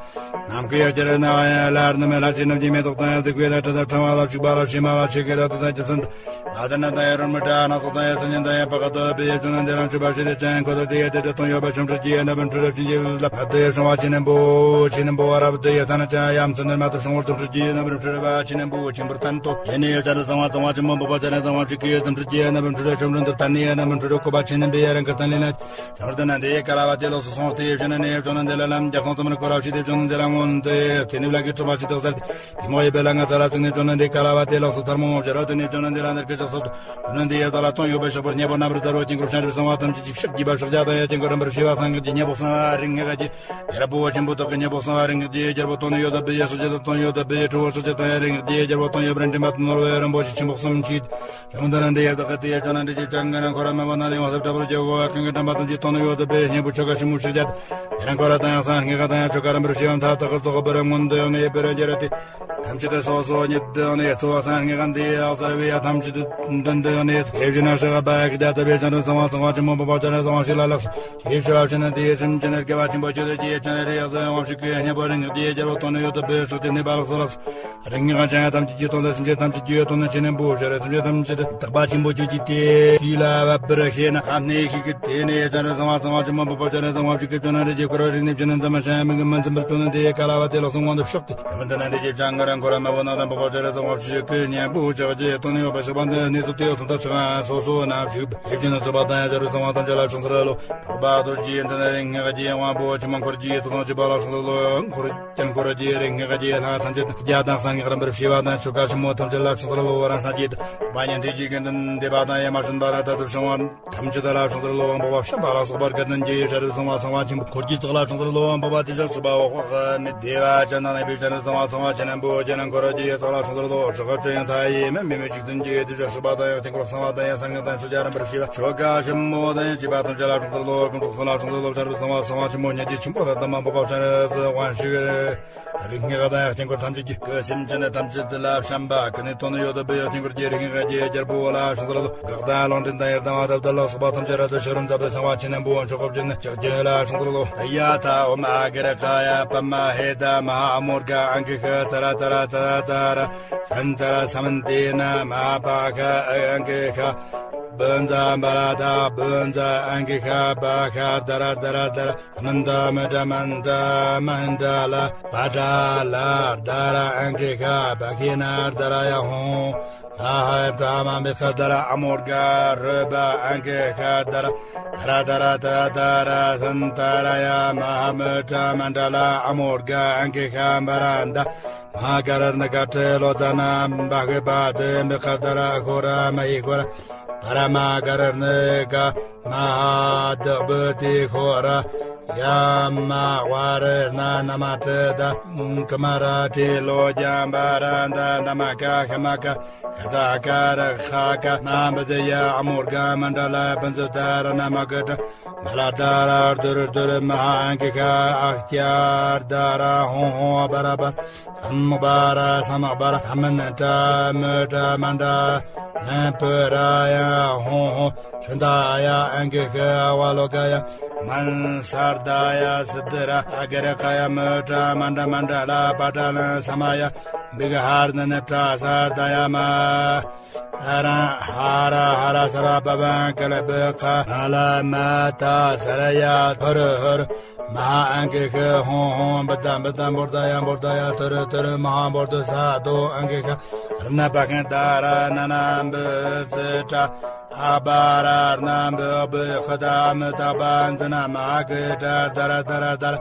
མཁའི་དཀྱིལ་ན་ཡང་ལྷ་རྣམས་ལྷ་རྫས་རྣམས་ཀྱི་མེ་ཏོག་དང་ཡང་བདུག་པའི་ལྷ་ཁྲི་དང་ཕྲེང་བ་ལ་བྱུག་པ་ལ་ཕྱེ་མ་ལ་ཕྱེད་ཀྱི་རབ་ཏུ་དང་རྒྱུ་མཚན་དུ། ལྷ་དེ་རྣམས་དང་ཡང་རོལ་མོའི་སྒྲ་སྣ་ཚོགས་དང་ཡང་སེམས་ཅན་དང་ཡང་བག་གི་རྡོ་བེའུ་ཅོ་ནན་དེ་རང་མཆོད་པ་བྱས་ཏེ་ཅང་ཁོ་ཐག་དེ་ཡང་དེ་དེ་དོན་ཡོད་པ་ཆོ་འཕྲུལ་གྱི་རྣམ་པར་འཕྲུལ་རབ་ཅན་གྱི་ལ་ཕ་དེ་བྱུང་བ་ཆེ་རྣོན་པོ་ཆེ་རྣོན་པོ་རབ་ཏུ་ཡང་ཐ་ན་ཅང་ཡ་མཚན་ནས་མ་ཐུབ་བྱུང་བར་ཆོ་འཕྲུལ་གྱི་རྣམ་པར་འཕྲུལ་རབ་ཆེ་རྣོན་པོ་ཆེན་པོར་བསྟན་ཏོ། དེ་ནས་ཡང་བྱང་ཆུབ་སེམས་དཔའ་གཙང་བ་ཆེན་པོ་འཕགས་པ་སྤྱན་རས་གཙང་བ་མཆོག་གིས་ཆོ་འཕྲུལ་གྱི་རྣམ་པར་འཕྲུལ་རབ་ཆོ་འཕྲུལ་འདི་ལྟར་ནི་རྣམ་པར་འཕྲུལ་རབ་བཀོད་པ་ཆེ་རྣོན་པོའི་རང་གི་སྟན་ལས་ལ། བྱང་ལྟར་ན་དེ་ཡི་ཀ་ལ་བ་དེ་ལོགས་སུ་སོང་སྟེ་བྱོན་ནས་བྱོན་ནས་དེ་ལ་ལམ་རྒྱ་མཚོ་དུ་མར་བསྐོར་བ་ཞིག་སྟེ་བྱོན་ནས་དེ་ལ་མངོན་ཏེ་དེ་ནི་ལ་གི་གྲུབ་པ་ཞིག་ཏུ་གསལ་ཏེ། དེ་མོ་ཡི་བེ་ལ་ང་ཚ་ལ་ཚིག་ནས་བྱོན་ནས་དེ་ཀ་ལ་བ་དེ་ལོགས་སུ་ཐལ་མོ་སྦྱར་བ་དེ་ནས་བྱོན་ནས་དེ་ལ་འདིར་གི་ཕྱག་སོར་དུ་བྱོན་ནས་དེ་ཡི་བདག་ལ་དོན་ཡོད་པའི་ཕྱག་པར་བསྙེན་པོ་རྣམ་པར་དར་བའི་དཀྱིལ་འཁོར་བྱང་ཆུབ་སེམས་དཔའ་ཐམས་ཅད་ཀྱི་ཕྱག་རྒྱས་པ་ཕྱག་རྒྱ་དང་ཡང་དཀྱིལ་འཁོར་རིམ་པར་བྱས་པ་སངས་རྒྱས་ཀྱི་སྙིང་པོ་གསང་བ་རིགས་ལྔའི་སྐད་ཀྱི་རྒྱལ་པོ་ཆེན་པོ་དག་གི་སྙིང་པོ་གསང་བ་རིགས་ལྔའི་རྒྱལ་པོ་དོན་ཡོད་པའི་ཕྱག་རྒྱ་དང་དོན་ཡོད་པའི་ཁྲོ་བོ་ཕྱག་རྒྱ་དང་ཡང་རིགས་ལྔའི་རྒྱལ་པོ་དོན་ཡོད་པའི་འདྲེན་པ་དང་ནོར་བུའི་རིན་པོ་ཆེ་ཆེན་པོ་གསུམ་གྱིས། བྱང་ལྟར་འདི་ཡི་བདག་གི་དེ་ཡི་ཕྱག་ན་འདི་ཅིག་ཀྱང་ཀུན་ནས་འཁོར་བ་མ་བུ་ན་དེ་ཡོངས་སུ་གྲགས་པར་བྱེད་དགོས་པ་གང་གི་དྲན་པ་ཐམས་ཅད་དོན་ཡོད་དུ་སྦས་སྙིང་པོ་ཆོ་ག་ཞིབ་མོ་ཞིག་བརྒྱབ། དེ་ལ་འཁོར་བ་དང་ཡང་སང་སྔས་ཀ་དང་ཡང་ཆོ་ག་རིམ་པར་བྱས་པ་མཐའ་དག་གི་རྫོགས་པར་མངོན་དུ་ཡོང་ནས་ཡོད་པར་འགྱུར་ཏེ། ཐམས་ཅད་དུ་སོ་སོ་ཉིད་དུ་ཡོང་ནས་གཙོ་བོ་སང་སྔས་ཀ་འདི་ཡི་ཡང་སར་བའི་ཡ་ཐམས་ཅད་དུ་མདུན་དུ་ཡོང་ནས་དེ་བཞིན་ན་ཧྲི་ག་པ་ཡ་ཀི་ཏ་ཏ་བའི་བྱང་ཆུབ་སེམས་དཔའ་གསང་བ་ཆེན་པོ་འཕགས་པ་སྤྱན་རས་གཙང་བ་གསང་བ་ཞིག་ལ་ལགས་སོ། ཞེས་ཞུ་བ་ཕྱིར་ན་དེའི་སེམས་ཅན་དགེ་བ་ཆེན་པོ་ཁྱོད་དེ་ཅིའི་ཕྱིར་ན་རེ་ཡག་སོ་ཡང་བ་ཞིག་གི་སྙན་པོ་རིང་གི་དེའི་རྒྱལ་པོ་དོན་ཡོད་དུ་སྦས་ཤོག་ཅིག་གནས་པ་ལགས་སོ་ལགས་སོ། རིགས་ལྔའི་ཁང་བྱང་ཡ་ཐམས་ཅད་ཀྱི་དོན་དུ་སེམས་ཅན་ཐམས་ཅད་ཀྱི་དོན་དུ་ཆེ་ནན་པོ་ཤར་སེམས་ཅན་ཐམས་ཅད་དག་པ་ཆེན་པོ་ཁྱོད་ཀྱི་དེ་དུས་ལ་བབ་པར་ཤེས་ན་ཨ་ནེ་ཤིག་གི་དེ་ནས་ཅན་རེ་གསང་བ་གསང་བ་ཆེན་མོ་འཕགས་པ་སྤྱན་རས་གཙང་བ་ཞིག་གི་ཅོ་ན་རེ་རྗེ་ཁོ་ར་རིགས་ནི་ཅན་ནི་འཛམ་མ་ཤ་མིག་གི་མ་འཛིན་པར་ཅོ་ན་དེའི་ཀ་ལ་བ་དེ་ལགས་སོ་མངོན་དུ་ཤོག་སྟེ། བྱང་ལྟར་ན་དེ་རྗེ་བྱང་ང་རང་ཁོ་ར་མ་བུ་ན་དང་འཕགས་པ་སྤྱན་རས་གཙང་བ་ཞིག་གི་སྙན་པོ་ཕྱག་རྒྱས་དོན་ཡོད་པ་ཞིག་པ་འདི་གནས་སུ་དེ་སོང་ད་ཆགས་སོ་སོ་ན་ཞིག་ཡིད་ཀྱི་ནི་སྲིད་པ་དང་ཡང་ཅ་རུ་གསང་བ་ཐམས་ཅད་ལ་ཕྱག་འཚལ་ལོ། འཕགས་པ་རྡོ་རྗེ་འཛིན་རིགས་ལྔའི་རྗེ་དབང་པོ་ཆེན་མོ་འཁོར་གྱི་ཐུགས་དང་བཅས་པ་ལ་ཕྱག་འཚལ་ལོ། འཁོར་ཀྱང་འཁོར་གྱི་རིགས་ལྔའི་རྗེ་ལྷ་ཐམས་ཅད་དང་རྒྱ་དང་གསང་སྔགས་རིམ་པར་བྱས་པ་དང་ཆོ་ག་ཞིབ་མོ་ཐམས་ཅད་ལ་ཕྱག་འཚལ་ལོ། རང་སངས་རྒྱས་དང་མ་ཉན་ཐོས་ཀྱི་དགེ་འདུན་འདུས་པ་དང་ཡ་མ་བྱོན་པ་ལ་དྲག་ཏུ་བྱུང་བ་ཐམས་ཅད་ལ་ཕྱག་འཚལ་ལོ། འཕགས་པ་བྱམས་པ་ལ་སོགས་པ་དགའ་ལྡན་གྱི་ཤཱ་རིའི་གསང་བ་གསང་བ་ཆེན་པོ་འཁོར་གྱི་ཚོགས་ལ་ཕྱག་འཚལ་ལོ། འཕགས་པ་དེ་ཞག་སྲིད་པ་འོག་པ་དམྱལ་བ་ཅན་དང་ནང་པའི་ཤཱ་རིའི་གསང་བ་གསང་བ་ཆེ་རྣོན་པོ་ཅན་འཁོར་གྱི་ཚོགས་ལ་ཕྱག་འཚལ་ལོ། ཆོ་ག་སྤྱོད་ཡང་མཐའ་ཡས་མ་མི་མེད་འཇིག་རྟེན་གྱི་དེ་ཞག་སྲིད་པ་དང་ཡང་དཀྱིལ་འཁོར་གསང་བ་དང་ཡང་གསང་སྔགས་དང་ཤཱཀྱ་རིམ་པར་བྱས་པ་ཆོ་ག་ཞིབ་མོ་དང་ཡང་བཅས་པ་ཐམས་ཅད་ལ་ཕྱག་འཚལ་ལོ། ཀུན་རྫོབ་གསུམ་ལ་ཕྱག་འཚལ་ལོ། ཤཱ་རིའི་གསང་བ་གསང་བ་ཆེན་པོ་ཉིད་ཀྱི་ཆེན་པོ་ལ་དམ་པ་འཕགས་པ་སྤྱན་རས་གཟིགས་དབང་ཕྱུག་རིགས་ལྔའི་དང་ཡང་དཀྱིལ་འཁོར་ཐམས་ཅད་ཀྱི་སེམས་ཅན་ཐམས་ཅད་དེ་ལ་བྱམས་པ་ཀུན་ནས་དོན་ཡོད་དུ་སྦས་ཡང་དཀྱིལ་འཁོར་གྱི་རིགས་ལྔའི་རྗེ་རྒྱལ་པོ་ལ་ཕྱག་འཚལ་ལོ། འགག་དང་ལོག་འདྲེན་དང་ཡི་དྭགས་དམ་དགྲ་ལ་སོགས་པ་ཐམས་ཅད་རབ་ཏུ་ཕྱི་རོལ་མཛད་པའི་གསང་བ་ཆེ་རྣོན་པོ་མཆོག་གི་སྤྱན་ཕྱག་རྒྱ་ལ་ཕྱག་འཚལ་ལོ། ཡ་ཐཱ་ཨོཾ་ཨཱ་ག་ར་ཀ་ཡ་པདྨ་ཧེ་ཏ་མ་ཧཱ་མོརྒ་ཨང་ཀི་ཤ་ཙ་ར་ཙ་ར་ཙ་ར་སན་ཙ་ར་སམ་ཏེ་ན་མ་ཧཱ་པཱ་ག་ཨང་ཀི་ཤ། བུན་ཛ་བ་ར་ད་བུན་ཛ་ཨང་ཀི་ཤ་བ་ཤ་ད་ར་ད་ར་ད་ར། མན་ད་མི་ད་མན་ད་མན་ད་ལ་བ་ད་ལ་ད་ར་ཨང་ཀི་ཤ་བ་ཤི་ན་ད་ར་ཡ་ཧོང་། ཧ་ཧ་ད་མ་མི་ཤ་ད་ར་ཨ་མོ་ག་རུ་བ་ཨང་ཀི་ཤ་ད་ར། ད་ར་ད་ར་ད་ད་ར་སན་ད་ར་ཡ་མ་མི་ད་མན་ད་ལ་ཨ་མོ་ག་ཨང་ཀི་ཤ་བ་ར་ད། མ་ག་ར་ན་ག་ཏྲེ་ལོ་ཙ་ན་བ་ཤི་བ་དེ་མི་ཤ་ད་ར་ཁོ་ར་མ་ཧི་ཁོ་ར། ད་ར་མ་ག་ར་ནི་ག་མ་ཧ་དག་བུ་དི་ཁོ་ར། ཡ་མ་བ་རེ་ན་ན་མ་ཏྲེ་ད་ཀ་མ་ར་ཏི་ལོ་ཇ་བ་ར་ད་ན་མ་ཀ་ཤ་མ་ཀ་ཤ་ཛ་ཀ་ར་ཤ་ཀ་མ་བུ་དི་ཡ་ཨ་མོ་ག་མན་ད་ལ་བུན་ཛ་ད་ར་ན་མ་ཀ་ཏྲ། མ་ལ་ད་ར་དུ་རུ་དུ་རུ་མ་ཧ་ཨང་ཀི་ཤ་ཨག་ཀྱ་ད་ར་ཧོང་ཧོང་བ་ར་བ། སམ་བ་ར་སམ་བ་ར་ཐ་མན་ཏྲ་མི་ཏྲ་མན་ཏྲ་ནི་པུ་ར་ཡ་ཧོང་ཧོང་ཧྲི་ད་ཡ་ཨང་ཀི་ཤ་བ་ལོ་ཀ་ཡ་མན་སར་ད་ཡ་སི་དི་ར་ཨ་ག་ར་ཀ་ཡ་མི་ཏྲ་མན་ཏྲ་མན་ཏྲ་ལ་པ་ཏྲ་ལ་སམ་ཡ་བི་ག་ཧར་ན་ནི་ཏྲ་སར་ད་ཡ་མ། ཧ་ར་ཧ་ར་ཧ་ར་ས་ར་བ་བ་ཀ་ལ་བི་ཀ་ན་ལ་མ་ཏ་ས་ར་ཡ་ཧ་ར་ཧ་ར་མ་ཧ་ཨང་ཀི་ཤ་ཧོང་ཧོང་བི་ཏ་བི་ཏ་བོར་ཏ་ཡ་བོར་ཏ་ཡ་ཐུ་རུ་ཐུ་རུ་མ་ཧ་བོར་ཏ་ས་དོ་ཨང་ཀི་ཤ་ར་ན་བ་ཤ་ད་ར་ན་ན་བི་ཙི་ཏྲ་ཨ་བ་ར་ར་ན་བི་བི་ཤ་ད་མི་ཏ་བ་ཛ་ན་མ་ཀི་ཏྲ་ད་ར་ད་ར་ད་ར།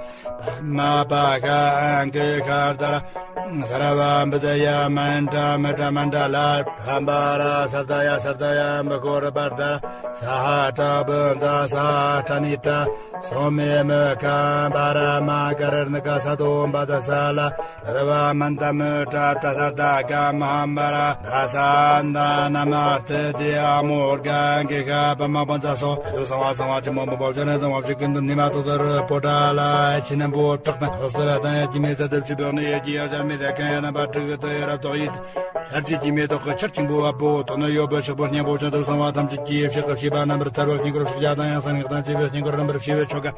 མ་པ་ཤ་ཨང་ཀི་ཤ་ད་ར། ས་ར་བ་བི་ད་ཡ་མན་ཏྲ་མི་ཏྲ་མན་ཏྲ་ལ་ཏྲ་བ་ར་ས་ད་ཡ་ས་ད་ཡ་བི་ཁོ་ར་བར་ད་ས་ཧ་ཏྲ་བི་ཛ་ས་ཧ་ཏྲ་ནི་ཏྲ་སོ་མེ་མི་ཁ་བ་ར་མ་ག་ར་ནི་ཀ་ས་དོ་བ་ད་ས་ལ་ས་ར་བ་མན་ཏ་མི་ཏྲ་ཏྲ་ས་ད་ག་མ་བ་ར་ད་ས་ད་ན་མ་ཏི་དི་ཨ་མོ་ག་གི་ཤ་བ་མ་བ་ཛ་སོ། དུ་སང་བ་སང་བ་ཆེན་མོ་མི་བ་ཅན་རེ་སང་བ་ཞིག་གི་འདུམ་ནི་མ་ཏོ་དར་པོ་ཏྲ་ལ་ཕྱི་ནམ་པོ་དྲག་ན་ལོ་སར་དང་ཡ་ཀྱི་མེ་ཚ་དུ་ཆུ་བེག་ནི་ཡ་ཀྱི་ཡ་ཤ་མི་དེ་གན་ཡ་ན་བ་དྲུག་གི་ཏོ་ཡ་རབ་ཏོག་ཡིད། ལྷར་ཅི་ཀྱི་མེ་ཏོག་གི་ཆར་ཆེན་པོ་བ་པོ་ཏོ་ན་ཡོད་པ་ཤག་པོ་སྙན་པོ་ཆ་དུ་སང་བ་ཐམས་ཅད་ཀྱི་ཡེ་ཤེས་ཀྱི་ཤེས་པ་རྣམ་པར་ཐར་བ་སྙིང་གར་ཤིག་ཡ་དང་ཡང་སང་ངག་དང་བཅས་པའི་སྙིང་གར་རྣམ་པར་ཤེས་པའི་ཆོ་ག་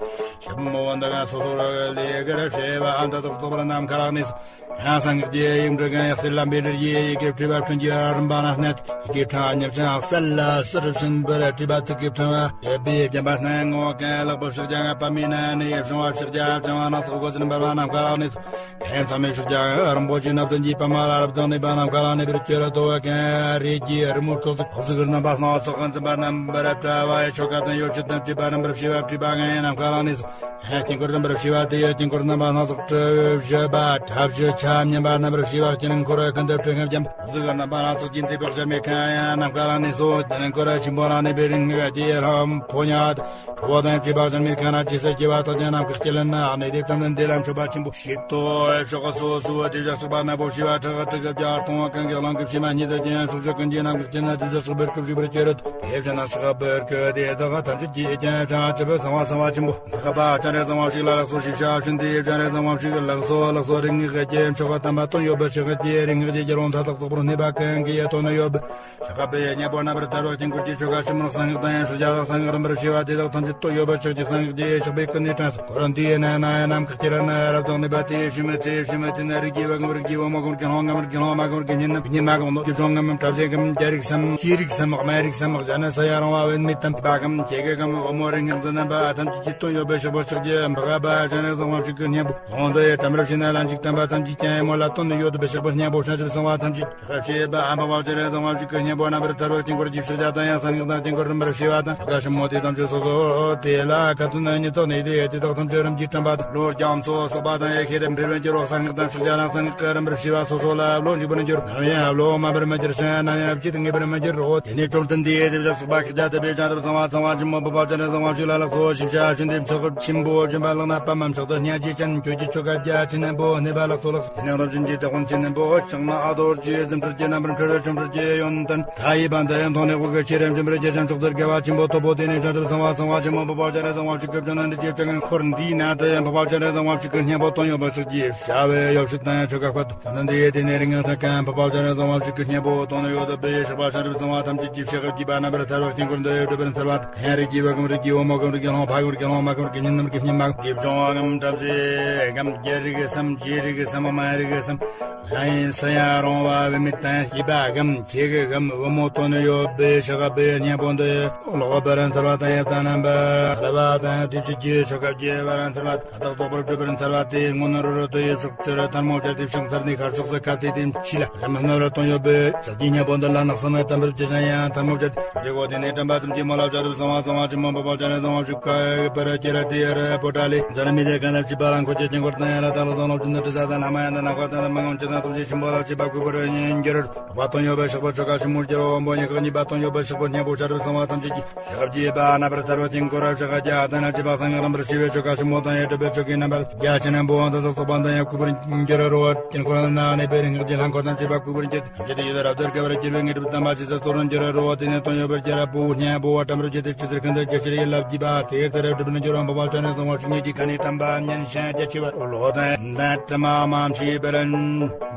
ཞིབ་མོ་བ་འདི་ང་སོ་སོ་ར་ལས་གར་ཤེས་པ་ཨ་མཐའ་དག་རྟོགས་པར་ནམ་མཁའ་ལ་གནས་སོ། ཡང་སང་ངག་རྒྱས་ཡིག་འབྲུ་གང་ཡག་སྲིད་ལམ་པའི་རིར་ཡེ་ཡི་གེ་བྲིས་པ་ཕྲིན་གྱི་རིམ་པ་ན་གནས་ཡི་གེ་ཕྲེང་བ་ཉིད་ཅན་ཨག་སལ་ལ་སི་རུ་ཕྱིན་པར་བྲིས་པ་ཐུགས་ཀྱི་ཕྲེང་བ་ཡོད་པའི་བརྒྱན་པ་སྣང་ངོ་གང་ལག་པ་ཕྱག་རྒྱ་ང་པ་མི་ན་ནི་ཡེ་བྱུང་བ་ཕྱག་རྒྱ་ཕྲེང་བ་སྣ་ཚོགས་སྒོ་ཟིན་འབར་བ་ནམ་མཁའ་ལ་གནས་སོ། གང་ཚང་མའི་ཕྱག་རྒྱ་རིན་པོ་ཆེ་ནབ་ཏུ་འཇིགས་པ་མ་རབ་དང་ནི་པ་ནམ་མཁའ་ལ་གནས་པའི་སྐྱེ་ལ་དོ་བ་གང་རིགས་ཀྱི་རི་མོ་ཁོག་ཏུ་ཁོག་ཏུ་གིར་རྣམ་པ་སྣ་ཚོགས་ཀྱི་འཛིན་པ་རྣམ་པར་བཀྲ་བ་ཡི་ཆོ་ག་དང་ཡོ་བྱད་དང་བཅས་པ་རིམ་པར་བྱས་པ་བྲིས་པ་ངའི་ནམ་མཁའ་ལ་གནས་སོ། ཡང་དཀྱིལ་འཁོར་རྣམ་པར་བྱེ་བ་དེ་ཡི་དཀྱིལ་འཁོར་རྣམ་པ་སྣ་ཚོགས་གྲུ་བཞི་པ་ཁྲབ་བཞི་ཆ་མཉམ་པ་རྣམ་པར་བྱེ་བ་ཀྱི་ནང་འཁོར་བ་ཀུན་ཏུ་སྤྲིན་ཁམས་བརྒྱན། གཟུགས་རྣམ་པ་སྣ་ཚོགས་ཀྱི་མཛེས་པའི་གཤེད་མའི་ཁ་ཡང་ནམ་མཁའ་ལ་གནས་སོ། དེ་ནས་འཁོར་བ་ཆེན་པོ་ལ་གནས་པའི་རིང་ངེ་ག་དེ་ལྷམ་ཕོ་ཉ་ཁྲོ་བོ་དང་བཅས་པ་ཀྱི་མའི་ཁ་ན་ཇི་སྲིད་སྐྱེ་བ་དག་ཀྱང་ནམ་མཁའ་དཀྱིལ་ན་གནས་ཏེ་བཅོམ་ལྡན་འདས་ལ་མཆོད་པ་ཆེན་པོ་བྱེད་དོ། ཕྱོགས་སོ་སོ་དེ་བཞག་སྲེག་པ་ནག་པོ་བྱེ་བ་ཁྲག་ཁྲིག་གི་བརྒྱ་སྟོང་བ་ཀུན་གྱི་གླང་གི་བྱེ་མ་སྙེད་དུ་ཅན་ཕྱོགས་བཅུ་ཀུན་གྱི་ནམ་མཁའ་དཀྱིལ་ན་དེ་བཞག་སྲེག་པའི་སྐུ་བཞུགས་པར་གྱུར་ཏོ། དེ་བཞིན་ན་སྲེག་པའི་སྐུ་དེ་དག་ཐམས་ཅད་ཀྱི་རྐྱེན་བྱང་ཆུབ་སེམས་དཔའ་སེམས་དཔའ་ཆེན་པོ། འཕགས་པ་སྤྱན་རས་གཙང་མ་ཞིག་ལ་ལགས་སོ། ཞེས་བྱ་ཞིང་དེའི་སྤྱན་རས་གཙང་མ་ཞིག་ལགས་སོ་ལགས་སོ། རིགས་ལྔའི་རྒྱལ་མཆོག་ག་དམ་པ་དོན་ཡོད་པའི་ཕྱག་རྒྱའི་རིགས་ལྔའི་རྒྱལ་རོང་མཐའ་དག་རྫོགས་པར་གནས་པ་ཀུན་གྱི་ཡ་དོན་ཡོད་པའི་ཕྱག་པའི་སྙན་པོ་རྣམ་པར་ཐར་བ་དཀྱིལ་འཁོར་གྱི་ཆོ་ག་ཞིབ་མོར་གསང་སྔགས་དང་ཡང་ཕྱག་རྒྱ་དང་གསང་སྔགས་རིམ་པར་བྱས་པ་དེ་དག་ཐམས་ཅད་དོན་ཡོད་པའི་ཕྱག་རྒྱའི་གསང་སྔགས་ཀྱི་ཕྱག་པའི་ཀུན་ནས་དྲངས་སོ། འཁོར་འདིའི་ནང་ན་ཡང་ནམ་མཁའ་དཀྱིལ་ན་རབ་དང་གནས་པ་དེའི་ཕྱི་མའི་ཚེ་ཕྱི་མའི་དུས་ན་རིགས་ཀྱི་བུ་ངོ་བུ་རིགས་ཀྱི་སློང་ངོ་མ་རིགས་ཀྱི་སློང་མ་རིགས་ཀྱི་སྙིང་ནི་སྙིང་མ་གང་ནོ་ཀྱི་གྲོང་ངམ་གྲབ་ཟས་གམ་རྒྱ་རིགས་སམ་ཤེས་རིགས་སམ་དམའ་རིགས་སམ་གཞན་ན་ས་ཡ་རང་བ་བན་མི་དམ་པ་གམ་ཁྱེད་ཀ་གམ་འོ་མོ་རིགས་ངག་འཛིན་རྣམ་པ་ཐམས་ཅད་ཀྱི་དོན་ཡོད་པའི་ཕྱག་པ་ཕྱག་རྒྱའི་འཕགས་པ་སྤྱན་རས་གཙང་མ་ཞིག་གི་སྙན་པོ་ཁོང་དུ་ཡི་དམ་རབ་ཤེས་ན་ལན་ཅིག་དམ་པ་ཐམས་ཅད་ཀྱང་ཡི་མོ་ལ་དོན་ཡོད་པའི་ཕྱག་པ་སྙན་པོ་བྱང་ཆུབ་སེམས་དཔའ་ཐམས་ཅད་ཕྱག་བྱེད་པ་ཨ་འཕགས་པ་སྤྱན་རས་གཙང་མ་ཞིག་གི་སྙན་པོ་རྣམ་པར་ཐར་བའི་དཀྱིལ་འཁོར་གྱི་ཕྱག་རྒྱ་དང་ཡང་གསང་སྔགས་དང་དཀྱིལ་འཁོར་རིམ་པར་བྱས་པ་དང་ཆོ་ག་ཞིབ་མོ་དེ་ཐམས་ཅད་སོ་སོ་དེ་ལ་ཁ་ཏོན་ན་ཉིད་ཐོག་ནས་དེ་དེ་དག་ཐམས་ཅད་རིམ་གྱིས་དྲངས་པ་དང་ལོ་རྒྱ་མཚོ་སོགས་པ་དང་ཡེ་ཤེས་རིམ་འཕེལ་བའི་འགྱུར་བ་གསང་སྔགས་དང་ཕྱག་རྒྱ་དང་གསང་སྔགས་ཀྱི་རིམ་པར་བྱས་པ་སོ་སོ་ལ་བློ་འཇུག་པར་འགྱུར། ནམ་ཡང་བློ་དམན་པར་མི་འགྱུར་ཞིང་ནམ་ཡང་བྱེད་ངེས་པར་མི་འགྱུར་རོ། དེ་ནས་བཅོམ་ལྡན་འདས་དེ་བཞག་སྲེག་པ་ཤཱཀྱ་ཐུབ་པས་བྱང་ཆུབ་སེམས་དཔའ་ཚངས་པ་ཆེན་པོ་འཕགས་པ་སྤྱན་རས་གཙང་མ་ཞིག་ལ་ལགས་སོ། ཞེས་བྱ་ཞིང་དེ་ཕྱག་ཆེན་པོ་བཅིངས་པ་ལག་ན་པདྨ་མཆོག་ཏུ་སྙན་ཅེས་བྱིན། ཁྱོད་ཀྱི་ཆོ་ག་རྒྱ་ཆེན་པོ་གནས་པ་ལགས་སོ་ལགས། དེ་ནས་རང་བཞིན་གྱི་དེད་དཔོན་ཆེན་པོ་ཕྱག་ན་རྡོ་རྗེ་འཛིན་ཁྲིར་གྱི་རྣམ་པར་འཁྲིལ་བའི་ཆོ་འཕྲུལ་གྱི་ཡོན་ཏན་མཐའ་ཡས་པ་འདི་ཡང་མཐོང་ནས་འོག་གི་ཤེས་རབ་འབྱིན་པར་བགྱི་ཞིང་མཆོག་ཏུ་དགའ་བ་ཆེན་པོ་ཐོབ་བོ། དེ་ནས་བྱང་ཆུབ་སེམས་དཔའ་ཚངས་པ་ཆེན་པོ་འཕགས་པ་སྤྱན་རས་གཙང་མ་ཞིག་གི་བྱོན་ན་འདི་སྐྱེས་བྱ་ངན་འཁོར་འདིའི་ནང་དུ་ཡང་འཕགས་པ་སྤྱན་རས་གཙང་མ་ཞིག་གི་སྙན་པོ་དོན་ཡོད་པ་ཞིག་གྱིས་བྱ་བའི་ཡོ་བྱད་དང་ཡང་ཆོ་ག་བཀོད་དོ། བྱོན་ན་འདི་ཡི་དེ་ནས་རིང་ངང་ཆ་ཀན་འཕགས་པ་ ལ་གསང་བ་ཕྱུག་གི་སྙིང་པོ་དོན་ཡོད་དུ་སྦས་ཕྱག་པ་ཤ་རུས་གསང་བ་ཐམས་ཅད་ཀྱི་ཕྱི་ཁ་གྱིས་པ་རྣམ་པར་ཐར་བ་དཀྱིལ་འཁོར་འདི་ཡོད་གྲུབ་པར་འཚལ་བ། ཁན་རིགས་ཀྱི་བ་གམ་རིགས་ཀྱི་འོ་མ་གམ་རིགས་ཀྱི་ལྷོང་ཕ་གམ་རིགས་ཀྱི་ལྷོང་མ་གམ་རིགས་ཀྱི་ཉིན་ནམ་གྱི་སྙིང་མ་གམ་གྱི་བྱུང་བ་གམ་བྲམ་ཟེ་གམ་རྒྱལ་རིགས་སམ་རྗེ་རིགས་སམ་དམན་རིགས་སམ་གཞན་ཡིན་སུ་ཡང་རུང་བ་བུད་མེད་དང་སྐྱེས་པ་གམ་ཆེ་གི་གམ་བུ་མོ་དོན་ཡོད་སྦས་ཕྱག་པ་སྦས་སྙིང་པོ་འདི་ལོག་པར་འཚལ་བ་དང་ཡབ་དང་རྣམ་པར་ཐར་བ་དང་དེ་ཕྱི་ཀྱི་ཆོ་ག་བགྱི་བར་འཚལ་བ། ཁ་དོག་རྫོགས་པར་གྲུབ་པར་འཚལ་བ་དེའི་སྔོན་རོལ་དུ་ཡབ་ཕྱོགས་ཕྱི་རོལ་ཐལ་མོ་སྦྱར་ཏེ་ཕྱོགས་མཚར་ནས་ཁ་ཕྱོགས་སུ་ཁ་བལྟས་ཏེ་ཕྱི་ལ་ལམ་སྣ་རུ་དོན་ཡོད་པའི་ཕྱག་གི་སྙིང་པོ་འདི་ལ་ནགས་སུ་མེ་དམ་པར་བྱེད་ཅིང་ཡང་ཐལ་མོ་སྦྱར་ཏེ་ཕྱོགས་དེ་ནས་དྲན་པ་ཙམ་གྱིས་མོ་ལ་བྱ་རུབ་གསང་བ་གསང་བ་ཆེན་མོ་འབབ་པ་བྱ་རེ་གསང་བ་ཕྱུག་ཁ་ཡོད་པར་ཁྱེར་ཏེ་རི་པོ་ཏ་ལས་འཛམ་མི་དེ་གང་ལ་བྱིས་པ་ལ་འཁོར་གྱི་དཀྱིལ་འཁོར་དང་ཡང་ལ་དང་ལོ་དང་ལོ་ཅི་འདི་དྲི་ས་དང་ལྷ་མ་ཡང་དང་ནག་པ་དང་མ་ངམ་ཅི་དང་སྟོབས་ཆེ་ཆེན་པོ་ལ་བྱིས་པ་གུས་པར་སྙིང་རྗེ་རུ། པ་དོན་ཡོད་པའི་ཕྱག་པོ་ཆོ་ག་ཆེན་མོ་རྒྱལ་བ་དབང་པོ་ཉེ་ཁག་གཉིས་པ་དོན་ཡོད་པའི་ཕྱག་པོ་སྙིང་པོ་བྱ་རུབ་གསང་བ་ཐམས་ཅད་ཀྱི་ཞབས་ཀྱི་པ་རྣམ་པར་ཐར་བ་དཀྱིལ་འཁོར་རབ་ཕྱག་རྒྱ་དང་ན་བྱེད་པ་སངས་རྒྱས་རྣམ་པར་ཤེས་པའི་ཆོ་ག་ཆེན་མོ་དང་ཡེ་གྲུབ་པའི་ཆོ་གའི་རྣམ་པར་རྒྱ་ཆེ་ན་འབུལ་བ་དང་ཚོགས་པ་དང་ཡང་གུས་པར་འགྱུར་རོ། དཀྱིལ་འཁོར་ན་གནས་པའི་རིང་གི་ལྷ་འཁོར་དང་བཅས་པ་གུས་པར་འགྱུར་ཏེ་ཐམས་ཅད་དུ་ཡོད་རབ་ཏུ་དགའ་བར་གྱུར་པའི་དངོས་གྲུབ་དམ་པ་ཇི་སྲིད་ཐོབ་རུང་འགྱུར་རོ། དེ་ནས་དོན་ཡོད་པར་རྒྱལ་རབ་བུ་སྙན་པོ་བ་ཏམ་རུ་བྱེད་དེ་ཆུ་ཟེར་ཁན་དུ་རྒྱ་ཆེར་ཡི་ལབ་ཀྱི་པ་དེར་དེར་གྲུབ་ན་འགྱུར་རོ། འབུལ་བ་ཆ་ནས་གསང་བ་ཕྱུག་ཉིད་ཀྱི་ཁ་ནས་དམ་པ་སྙན་ཤིང་རྒྱ་ཆེ་བ་ལོ་དང་དྲི་མ་མ་མཆིས་པར་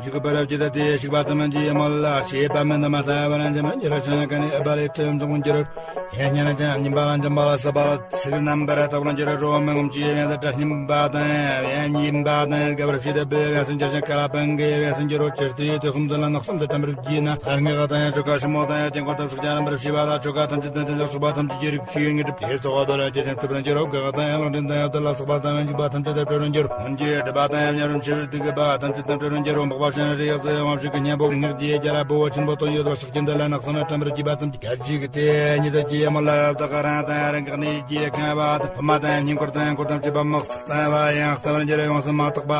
འཇུག་པར་བགྱིད་དེ་ཞིག་པ་ཙམ་གྱིས་མོ་ལ་ཞེས་པ་མིན་དུ་མ་ལྟ་བར་འཇམ་འགྱུར་ཞིང་ཀ་ནས་ཨ་པ་ལས་ཁྲིམས་བཟུང་འགྱུར། ཡང་སྙན་ཅན་སྙིམ་པ་ལ་འཇམ་པ་ལ་སྲིད་པ་ལ་ཚིག་རྣམ་པར་དག་པར་འགྱུར་རོ། མི་ངོམས་ཀྱི་དབྱངས་སུ་སྙིམ་པ་དང་ཡང་སྙིམ་པ་དང་དགའ་བར་བྱེད་པའི་དབྱངས་སུ་འགྱུར་ཞིང་ཀ་ལ་པང་གི་དབྱངས་སུ་འགྱུར་རོ། ཕྱིར་དུ་དེ་གསུམ་དུ་ལ་ནགས་གསུམ་དུ་དམ་པར་བགྱིས་ན། ལྷར་ངེས་པ་དང་ཡང་ཆོ་ག་ཆེན་མོ་དང་ཡང་དཀྱིལ་འཁོར་དང་ཕྱག་རྒྱ་རྣམ་པར་ཕྱེ་བ་དང་ཆོ་ག་ཐམས་ཅད་དང་ཐམས་ཅད་སོགས་པ་ཐམས་ཅད་ཀྱི་རིགས་ཕྱིའི་དངོས་གྲུབ་དེ་སོགས་པ་དང་ལ་ཇི་ཙམ་ཐུབ་པར་འགྱུར་རོ། དགའ་བ་དང་ཡང་ལུང་འདྲེན་དང་ཡང་དེ་ལ་སོགས་པ་དང་ཡང་འཇུག་པ་ཐམས་ཅད་དང་བྲལ་བར་འགྱུར། སྔོན་གྱི་སྒྲིབ་པ་དང་ཡང་ཉམས་རུང་ཕྱི་རོལ་དུ་གུས་པ་ཐམས་ཅད་དང་བྲལ་བར་འགྱུར་རོ། འཕགས་པ་སྤྱན་རས་གཟིགས་དབང་ཕྱུག་གི་སྙིང་པོ་ངག་གི་རྒྱལ་པོ་ཆེན་པོ་དོན་ཡོད་པ་ཕྱག་རྒྱ་འདི་ལ་ནགས་གསུམ་ན་བཀྲམ་པར་བགྱིས་པ་ཙམ་གྱིས་ཁ་ཅིག་གིས་དེ་ཉིད་དུ་ཀྱེ་མོ་ལ་བདག་རང་དང་རང་གི་གནས་ཀྱི་ཁང་བ་དང་ཕ་མ་དང་སྙིང་ཁོར་དང་འཁོར་དང་བཅས་པ་དམག་རྩ་བ་ཡང་རྩ་བར་འགྱུར། ཡོངས་སུ་མ་དག་པ་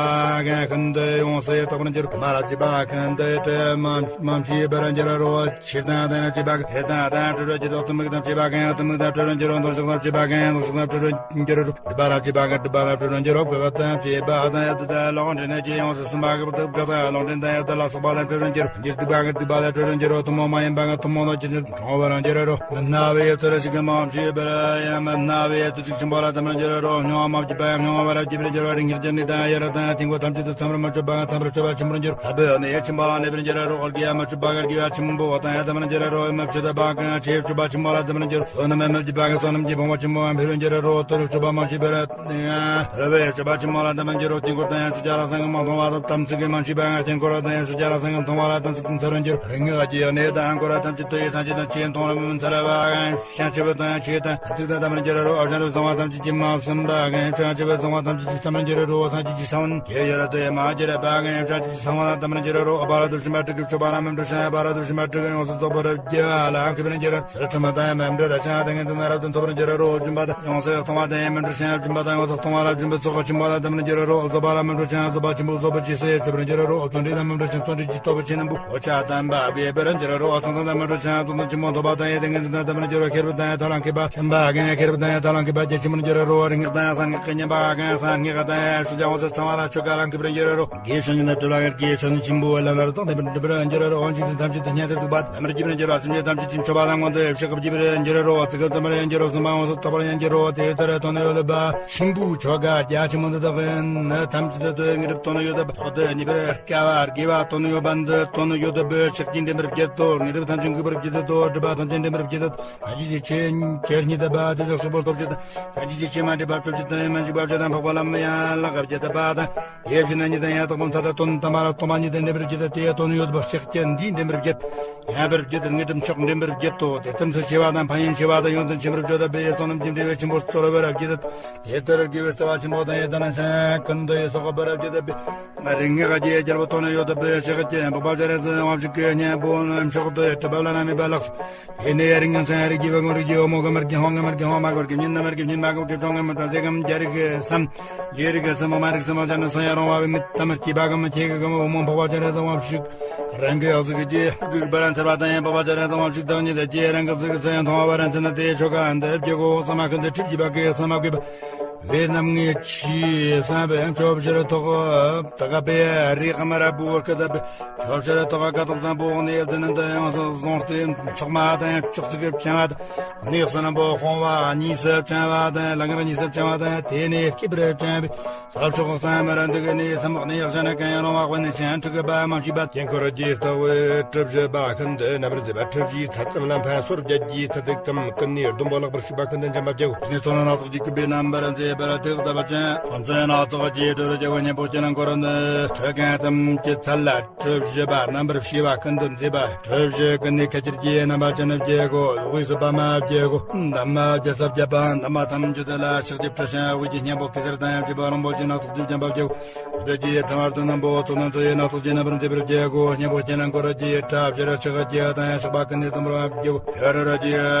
གང་ཤིན་ཏུ་ཡོངས་སུ་དག་པར་འགྱུར། མ་ལ་བྱེད་པ་གང་དུ་དྲི་མ་མ་མཆིས་པར་འགྱུར་རོ། ཆོས་དང་ལྡན་ན་བྱེད་པ་གང་ཆོས་དང་ལྡན་བྲལ་བར་འགྱུར་རོ། གཏི་མུག་དང་བཅས་པ་གང་གཏི་མུག་དང་བྲལ་བར་འགྱུར་རོ། འདོད་ཆགས་དང་བཅས་པ་གང་འདོད་ཆགས་དང་བྲལ་བར་འགྱུར་རོ། སྒྲིབ་པ་དང་བཅས་པ་གང་སྒྲིབ་པ་དང་བྲལ་བར་འགྱུར་རོ། དགག་པ་དང་བཅས་པ་དང་ཡབ་དང་ལོག་འདྲེན་ནས་ཀྱི་ཡོངས་སུ་སུན་པ་གི་དགག་པ་དང་ལོག་འདྲེན་དང་ཡབ་དང་ལ་སོགས་པ་དང་བྲལ་བར་འགྱུར་རོ། འགྱུར་སྡིག་པ་གང་སྡིག་པ་དང་བྲལ་བར་འགྱུར་རོ། ཐུན་མོང་མ་ཡིན་པ་གང་ཐུན་མོང་དང་ཅི་འདྲ་གྲོང་བར་འགྱུར་རོ། མི་སྣང་བའི་ཡབ་ཏུ་ར་ཞིག་གི་མ་འོངས་ཕྱི་བར་ཡང་མི་སྣང་བའི་ཡབ་ཏུ་ཞིག་ཆེན་པོ་ལ་དམ་པར་འགྱུར་རོ། མྱོང་བ་མ་བགྱིས་པ་ཡང་མྱོང་བ་བར་བགྱིད་པར་འགྱུར་རོ། རིགས་ངེས་ཀྱི་གནས་དང་ཡ་རབས་དང་དཀྱིལ་འཁོར་ཐམས་ཅད་དུ་མཚམས་རེ་མ་ཆོད་པ་ཡང་མཚམས་རེ་ཆོད་པ་ཆེན་པོར་འགྱུར། ལྷ་བུའི་གནས་ཡུལ་ཆེན་པོ་ལ་གནས་པར་འགྱུར་རོ། དགེ་བ་མ་ཆོད་པ་གང་དགེ་བ་ཆེན་པོ་དང་ཡང་དམ་པར་འགྱུར་རོ། མ་ཆོད་པ་གང་ཆོས་ཆོས་པ་ཆེན་པོ་ལ་དམ་པར་འགྱུར་རོ། བསོད་ནམས་མ་བགྱིས་པ་གང་བསོད་ནམས་ཀྱི་བུང་བ་ཆེན་པོ་གང་འཕེལ་བར་འགྱུར་རོ། དོན་ལུགས་ཆོས་པ་མ་ཤེས་པར་ཡང་རབས་ཆོས་པ་ཆེན་པོ་ལ་དམ་པར་འགྱུར་རོ། དཀྱིལ་འཁོར་དང་ཡང་ཕྱག་རྒྱ་ལ་སེམས་མ་མཐོང་བ་དང་དམ་ཚིག་གིས་མ་མཆིས་པ་ཡང་དཀྱིལ་འཁོར་དང་ཡང་ཕྱག་རྒྱ་ལ་སེམས་མཐོང་བ་ལ་དམ་ཚིག་མཚར་བར་འགྱུར། རིགས་ངེས་ཀྱི་གནས་དང་འཁོར་བ་ཐམས་ཅད་དུ་ཡི་སངས་རྒྱས་དང་ཆོས་མཐོང་རབ་མཚར་བ་གང་ཤེས་ཆེ་བ་དང་ཡང་ཆོས་དང་ཚིག་དང་དམ་པར་འགྱུར་རོ། ཨ་ཞང་རུ་གསང་བ་ཐམས་ཅད་ཀྱིས་མ་ཟིན་པ་གང་ཡང་ཤེས་ཆེ་བའི་གསང་བ་ཐམས་ཅད་ཀྱིས་མཚམས་རེ་འགྱུར་རོ། སངས་རྒྱས་ཀྱི་གསང་བ་ཡེ་ཡོད་ར་དུ་ཡང་མ་གྱུར་པ་གང་ཡང་ཤེས་ཀྱི་གསང་བ་དང་དམ་པར་འགྱུར་རོ། ཨ་པ་ར་དུ་ཤུན་པ་དྲུག་གི་ཆོས་པ་རྣམས་མི་འགྲུབ་ཤིང་ཨ་པ་ར་དུ་ཤུན་པ་དྲུག་གི་ཡོངས་སུ་རྫོགས་པར་རྒྱལ་བ་ལ་ཁྱབ་པར་འགྱུར། ཚུལ་ཁྲིམས་དང་ཡང་མི་འབྲལ་ཞིང་ཏིང་ངེ་འཛིན་དང་རབ་ཏུ་ཐོབ་པར་འགྱུར་རོ། སྦྱིན་པ་དང་ཡོངས་སུ་ཡག་མཐོང་བ་དང་ཡང་མི་འབྲལ་ཞིང་སྦྱིན་པ་དང་ཡོངས་སུ་མཐོང་བ་ལ་སྦྱིན་པའི་ཚོགས་ཀྱིས་ཆེན་པོ་ལ་དམ་པར་འགྱུར་རོ། རྫོགས་པ་ལ་མི་འབྲལ་ཞིང་རྫོགས་པ་ཆེན་པོའི་རྫོགས་པའི་རྗེས་སུ་ཡང་ཆོད་པར་འགྱུར་རོ། བརྩོན་འགྲུས་ལ་མི་འབྲལ་ཞིང་བརྩོན་འགྲུས་ཀྱི་སྟོབས་ཆེན་པོ་གོ་ཆ་དམ་པ་དགོས་པར་འགྱུར་རོ། གསང་སྟོང་ལ་མི་འབྲལ་ཞིང་གསང་སྟོང་ཆེན་པོ་ཐོབ་པ་དང་ཡང་ཏིང་ངེ་འཛིན་དང་དམ་པར་འགྱུར་རོ། ཁེར་བུ་དང་ཡང་ཐབས་ལ་མཁས་པ་ཆེན་པོ་གང་ཡང་ཁེར་བུ་དང་ཡང་ཐབས་ལ་མཁས་པ་རྒྱ་ཆེན་པོར་འགྱུར་རོ། རིགས་ངེས་དང་ཡང་གསང་སྔགས་ཀྱི་མཉན་པ་གང་ཡང་གསང་སྔགས་དང་ཡང་ཕྱག་རྒྱ་ཡོངས་སུ་ཚང་བ་ལ་ཆོ་ག་ལ་མཁས་པར་འགྱུར་རོ། དགེ་བའི་བཤེས་གཉེན་དང་སྤྲུལ་པ་ཡང་དགེ་བའི་བཤེས་གཉེན་ཆེན་པོ་ལམ་ལ་རྟོགས་ཏེ་འགྲུབ་པར་འགྱུར་རོ། དབང་ཕྱུག་ཚུལ་ཐམས་ཅད་དུ་སྙན་དུ་འདུག་པ་ལམ་རྒྱུད་པར་འགྱུར་རོ། སེམས་ཅན་ཐམས་ཅད་ཀྱི་མཆོད་པ་དང་མངོན་དུ་ཕྱག་བགྱིད་པར་འགྱུར་རོ། ཚིག་གི་ཙམ་པར་ཡང་འགྱུར་རོ། གསུང་པ་ཡོངས་སུ་དག་པར་ཡང་འགྱུར་རོ། དེ་ལྟར་དོན་ཡོད་པ་ཆེན་པོའི་ཆོ་ག་རྒྱ་ཆེན་པོ་འདི་དག་ནི་ཐམས་ཅད་དུ་དངོས་གྲུབ་དོན་ཡོད་པ་ཐོག་ཏུ་ཉེ་བར་དཀའ་བ་དགེ་བ་དོན་ཡོད་པ་འདི་དོན་ཡོད་པའི་ཕྱག་རྒྱས་འདྲེན་པར་བགྱིད་དོ། དངོས་གྲུབ་ཐམས་ཅད་འགུགས་པར་བགྱིད་དོ། སྒྲིབ་པ་ཐམས་ཅད་འདྲེན་པར་བགྱིད་དོ། སངས་རྒྱས་ཀྱི་ཆོས་ཆོས་ཉིད་དམ་པ་དེ་དག་སོགས་པ་སྟོབས་བཅུ་དང་། སངས་རྒྱས་ཀྱི་ཆོས་མ་འདྲེས་པ་སྟོབས་བཅུ་དང་མི་འཇིགས་པ་བཅུ་དང་འཕགས་པ་ལམ་ཡན་ལག་བརྒྱད་དམ་པ་དང་། དེ་བཞིན་ཉིད་དང་ཡང་དག་པའི་མཐའ་དང་དོན་དམ་པ་ལ་སྟོང་པ་ཉིད་དུ་འདྲེན་པར་བགྱིད་དེ་དོན་ཡོད་པའི་ཕྱག་རྒྱ་འདིས་འདྲེན་པར་བགྱིད། ཡང་བར་བགྱིད་དེ་དངོས་གྲུབ་མཆོག་འདྲེན་པར་བགྱིད་དོ། དེ་ལྟར་ཚུལ་ཆེ་བ་དང་ཕན་ཡོན་ཆེ་བ་དང་ཡོན་ཏན་ཆེན་པོར་བརྗོད་པའི་བསོད་ནམས་ཀྱི་འབྲས་བུ་ཆེན་པོ་སྩོལ་བར་བགྱིད་དེ། དེ་ལྟར་དགེ་བའི་ལྟ་བ་ཆེན་པོ་དང་ཡི་དྭགས་རྣམས་ཀྱང་ཀུན་ཏུ་ཡི་སོགས་པར་བགྱིད་དེ། རིགས་ངེས་དང་རྒྱལ་པོ་དོན་ཡོད་པའི་ཕྱག་རྒྱ་འཕགས་པ་སྤྱན་རས་གཟིགས་དབང་ཕྱུག་གི་སྙིང་པོ་མཆོག་ཏུ་གྲུབ་པ་བླ་ན་མེད་པ་ལགས་སོ། དེ་ནས་རིགས་ངན་ཚང་རིགས་ཀྱི་བུ་ངོ་རིགས་ཀྱི་བུ་མོ་གི་མར་གྱི་ཧོང་གི་མར་གྱི་ཧོང་མ་གོར་གྱི་མྱི་ན་མར་གྱི་མྱི་མ་གོར་གྱི་ཚོང་གི་མི་ཏྲ་ཟེ་གམ་རྒྱ་རིགས་ཀྱི་སམ། རྒྱ་རིགས་ཀྱི་སམ་མ་རིགས་སམ་ཅན་ནི་སང་ཡ་རོང་བ་བའི་མི་ཏམ་སྐྱེས་པ་གམ་ཆེ་གི་གམ་བུ་མོ་འཕགས་པ་སྤྱན་རས་གཟིགས་དབང་ཕྱུག་རང་གི་ཡག་ཟིག་གི་རྒྱུད་གུག་པ་རན་ཚར་བ་དང་ཡང་འཕགས་པ་སྤྱན་རས་གཟིགས་དབང་ཕྱུག་དང་ཉིད་དུ་རྒྱས་རང་གི་ཟིག་གི་སང་ཡ་མཐོང་བ་རན་ཚར་ན་དེའི་ཆོ་ག་འདི་བརྒྱུད་གོ་ས་མ་ཁུན་དུ་ཁྲིད་ཀྱི་བ་གི་ས་མ་གུས་པ། བའི་རྣམ་ལྔའི་ཆུས་བསམ་པའི་མཆོད་བཞིར་ཐོགས། ད་ག་པའི་རིགས་མ་ར་བུ་སྐུ་ད་པའི་མཆོད་བཞིར་ཐོགས། ཀ་ཐོག་བཟང་པོ་ནི་བདུན་ནི་འདི་ཡང་བཟུང་སྟེ་ཚོགས་མ་དང་ཕྱོགས་གཅིག་གི་བྱ་བ་དང་། གནས་གསུམ་པོ་སྤོང་བ་གཉིས་སུ་བྱ་བ་དང་། ལམ་ལྔ་གཉིས་སུ་བྱ་བ་དང་། དེ་ནས་སྐྱིད་པར་བྱ་བའི་ས་ཕྱོགས་སམ་མ་ར་འདུག་གི་ནས་སམ་བག་ནས་ཡག་ཤ་ན་གན་ཡང་རང་བག་བན་ནས་ཆན་ཕྲུ་གུ་པ་མ་བྱིས་པ་དཀྱིལ་འཁོར་གྱི་ལྟ་བའི་གྲུ་བཞི་པ་ཀུན་ཏུ་རྣམ་པར་མཛེས་པ། གྲུ་བཞིའི་ཚད་ཙམ་ལ་ཕན་སོར་བརྒྱད་ཀྱི་ཚད་ཐིག་ཙམ་ཀུན་ནས་ཟླུམ་པོ་ལེགས་པར་ཕྱུག་པ་ཀུན་ཏུ་འཇམ་པ་བརྒྱད། དེ་ནས་ཚོགས་ནང་ནག་ཚོགས་ཀྱི་སྐུད་པའི་རྣམ་པར་མཛེས་པར་ཐིག་ལྟ་བ་ཅན། ཚོན་ཚོན་ནག་ཚོགས་ཀྱི་གྲུ་རུ་རྒྱལ་བ་སྙིང་པོ་ཀྱི་ནང་འཁོར་ནི་ཁྲོས་གན་ཙམ་གྱི་ཚད་ལ། གྲུ་བཞི་པ་རྣམ་པར་ཕྱེ་བ་ཀུན་ཏུ་མཛེས་པ། གྲུ་བཞི་ཀུན་ནས་ཁ་ཁྱེར་གྱི་རྣམ་པ་ཅན་བརྒྱད་དགུ། དབུས་སུ་པདྨ་བརྒྱད་དགུ། འདབ་མ་བརྒྱ་རྩ་བརྒྱད་པ། འདབ་མ་ཐམས་ཅད་ལ་ཕྱག་རྒྱབ་ཁྲི་ཤང་དབུས་ཀྱི་སྙིང་པོ་གེ་སར་དང་ཡང་བཅས་པ་རིན་པོ་ཆེ་སྣ་ཚོགས་ཀྱིས་བརྒྱན་པ་བརྒྱད་དགུ། བདེ་སྐྱིད་ཕྲེང་བ་དུ་རྣམ་པོ་ཚོགས་རྣམས་ཚོགས་ཡི་སྣ་ཚོགས་ཀྱི་རྣམ་པར་མཛེས་པར་བརྒྱད་དགུ། སྙིང་པོ་ཀྱི་ནང་འཁོར་གྱི་ཁྲབ་ཕྱི་རུ་ཕྱག་རྒྱ་དང་ཡང་ཕྱག་པ་ཀུན་ནས་དུམ་བུར་བ་བརྒྱད་དགུ། ཕྱི་རུ་རུ་གྱི་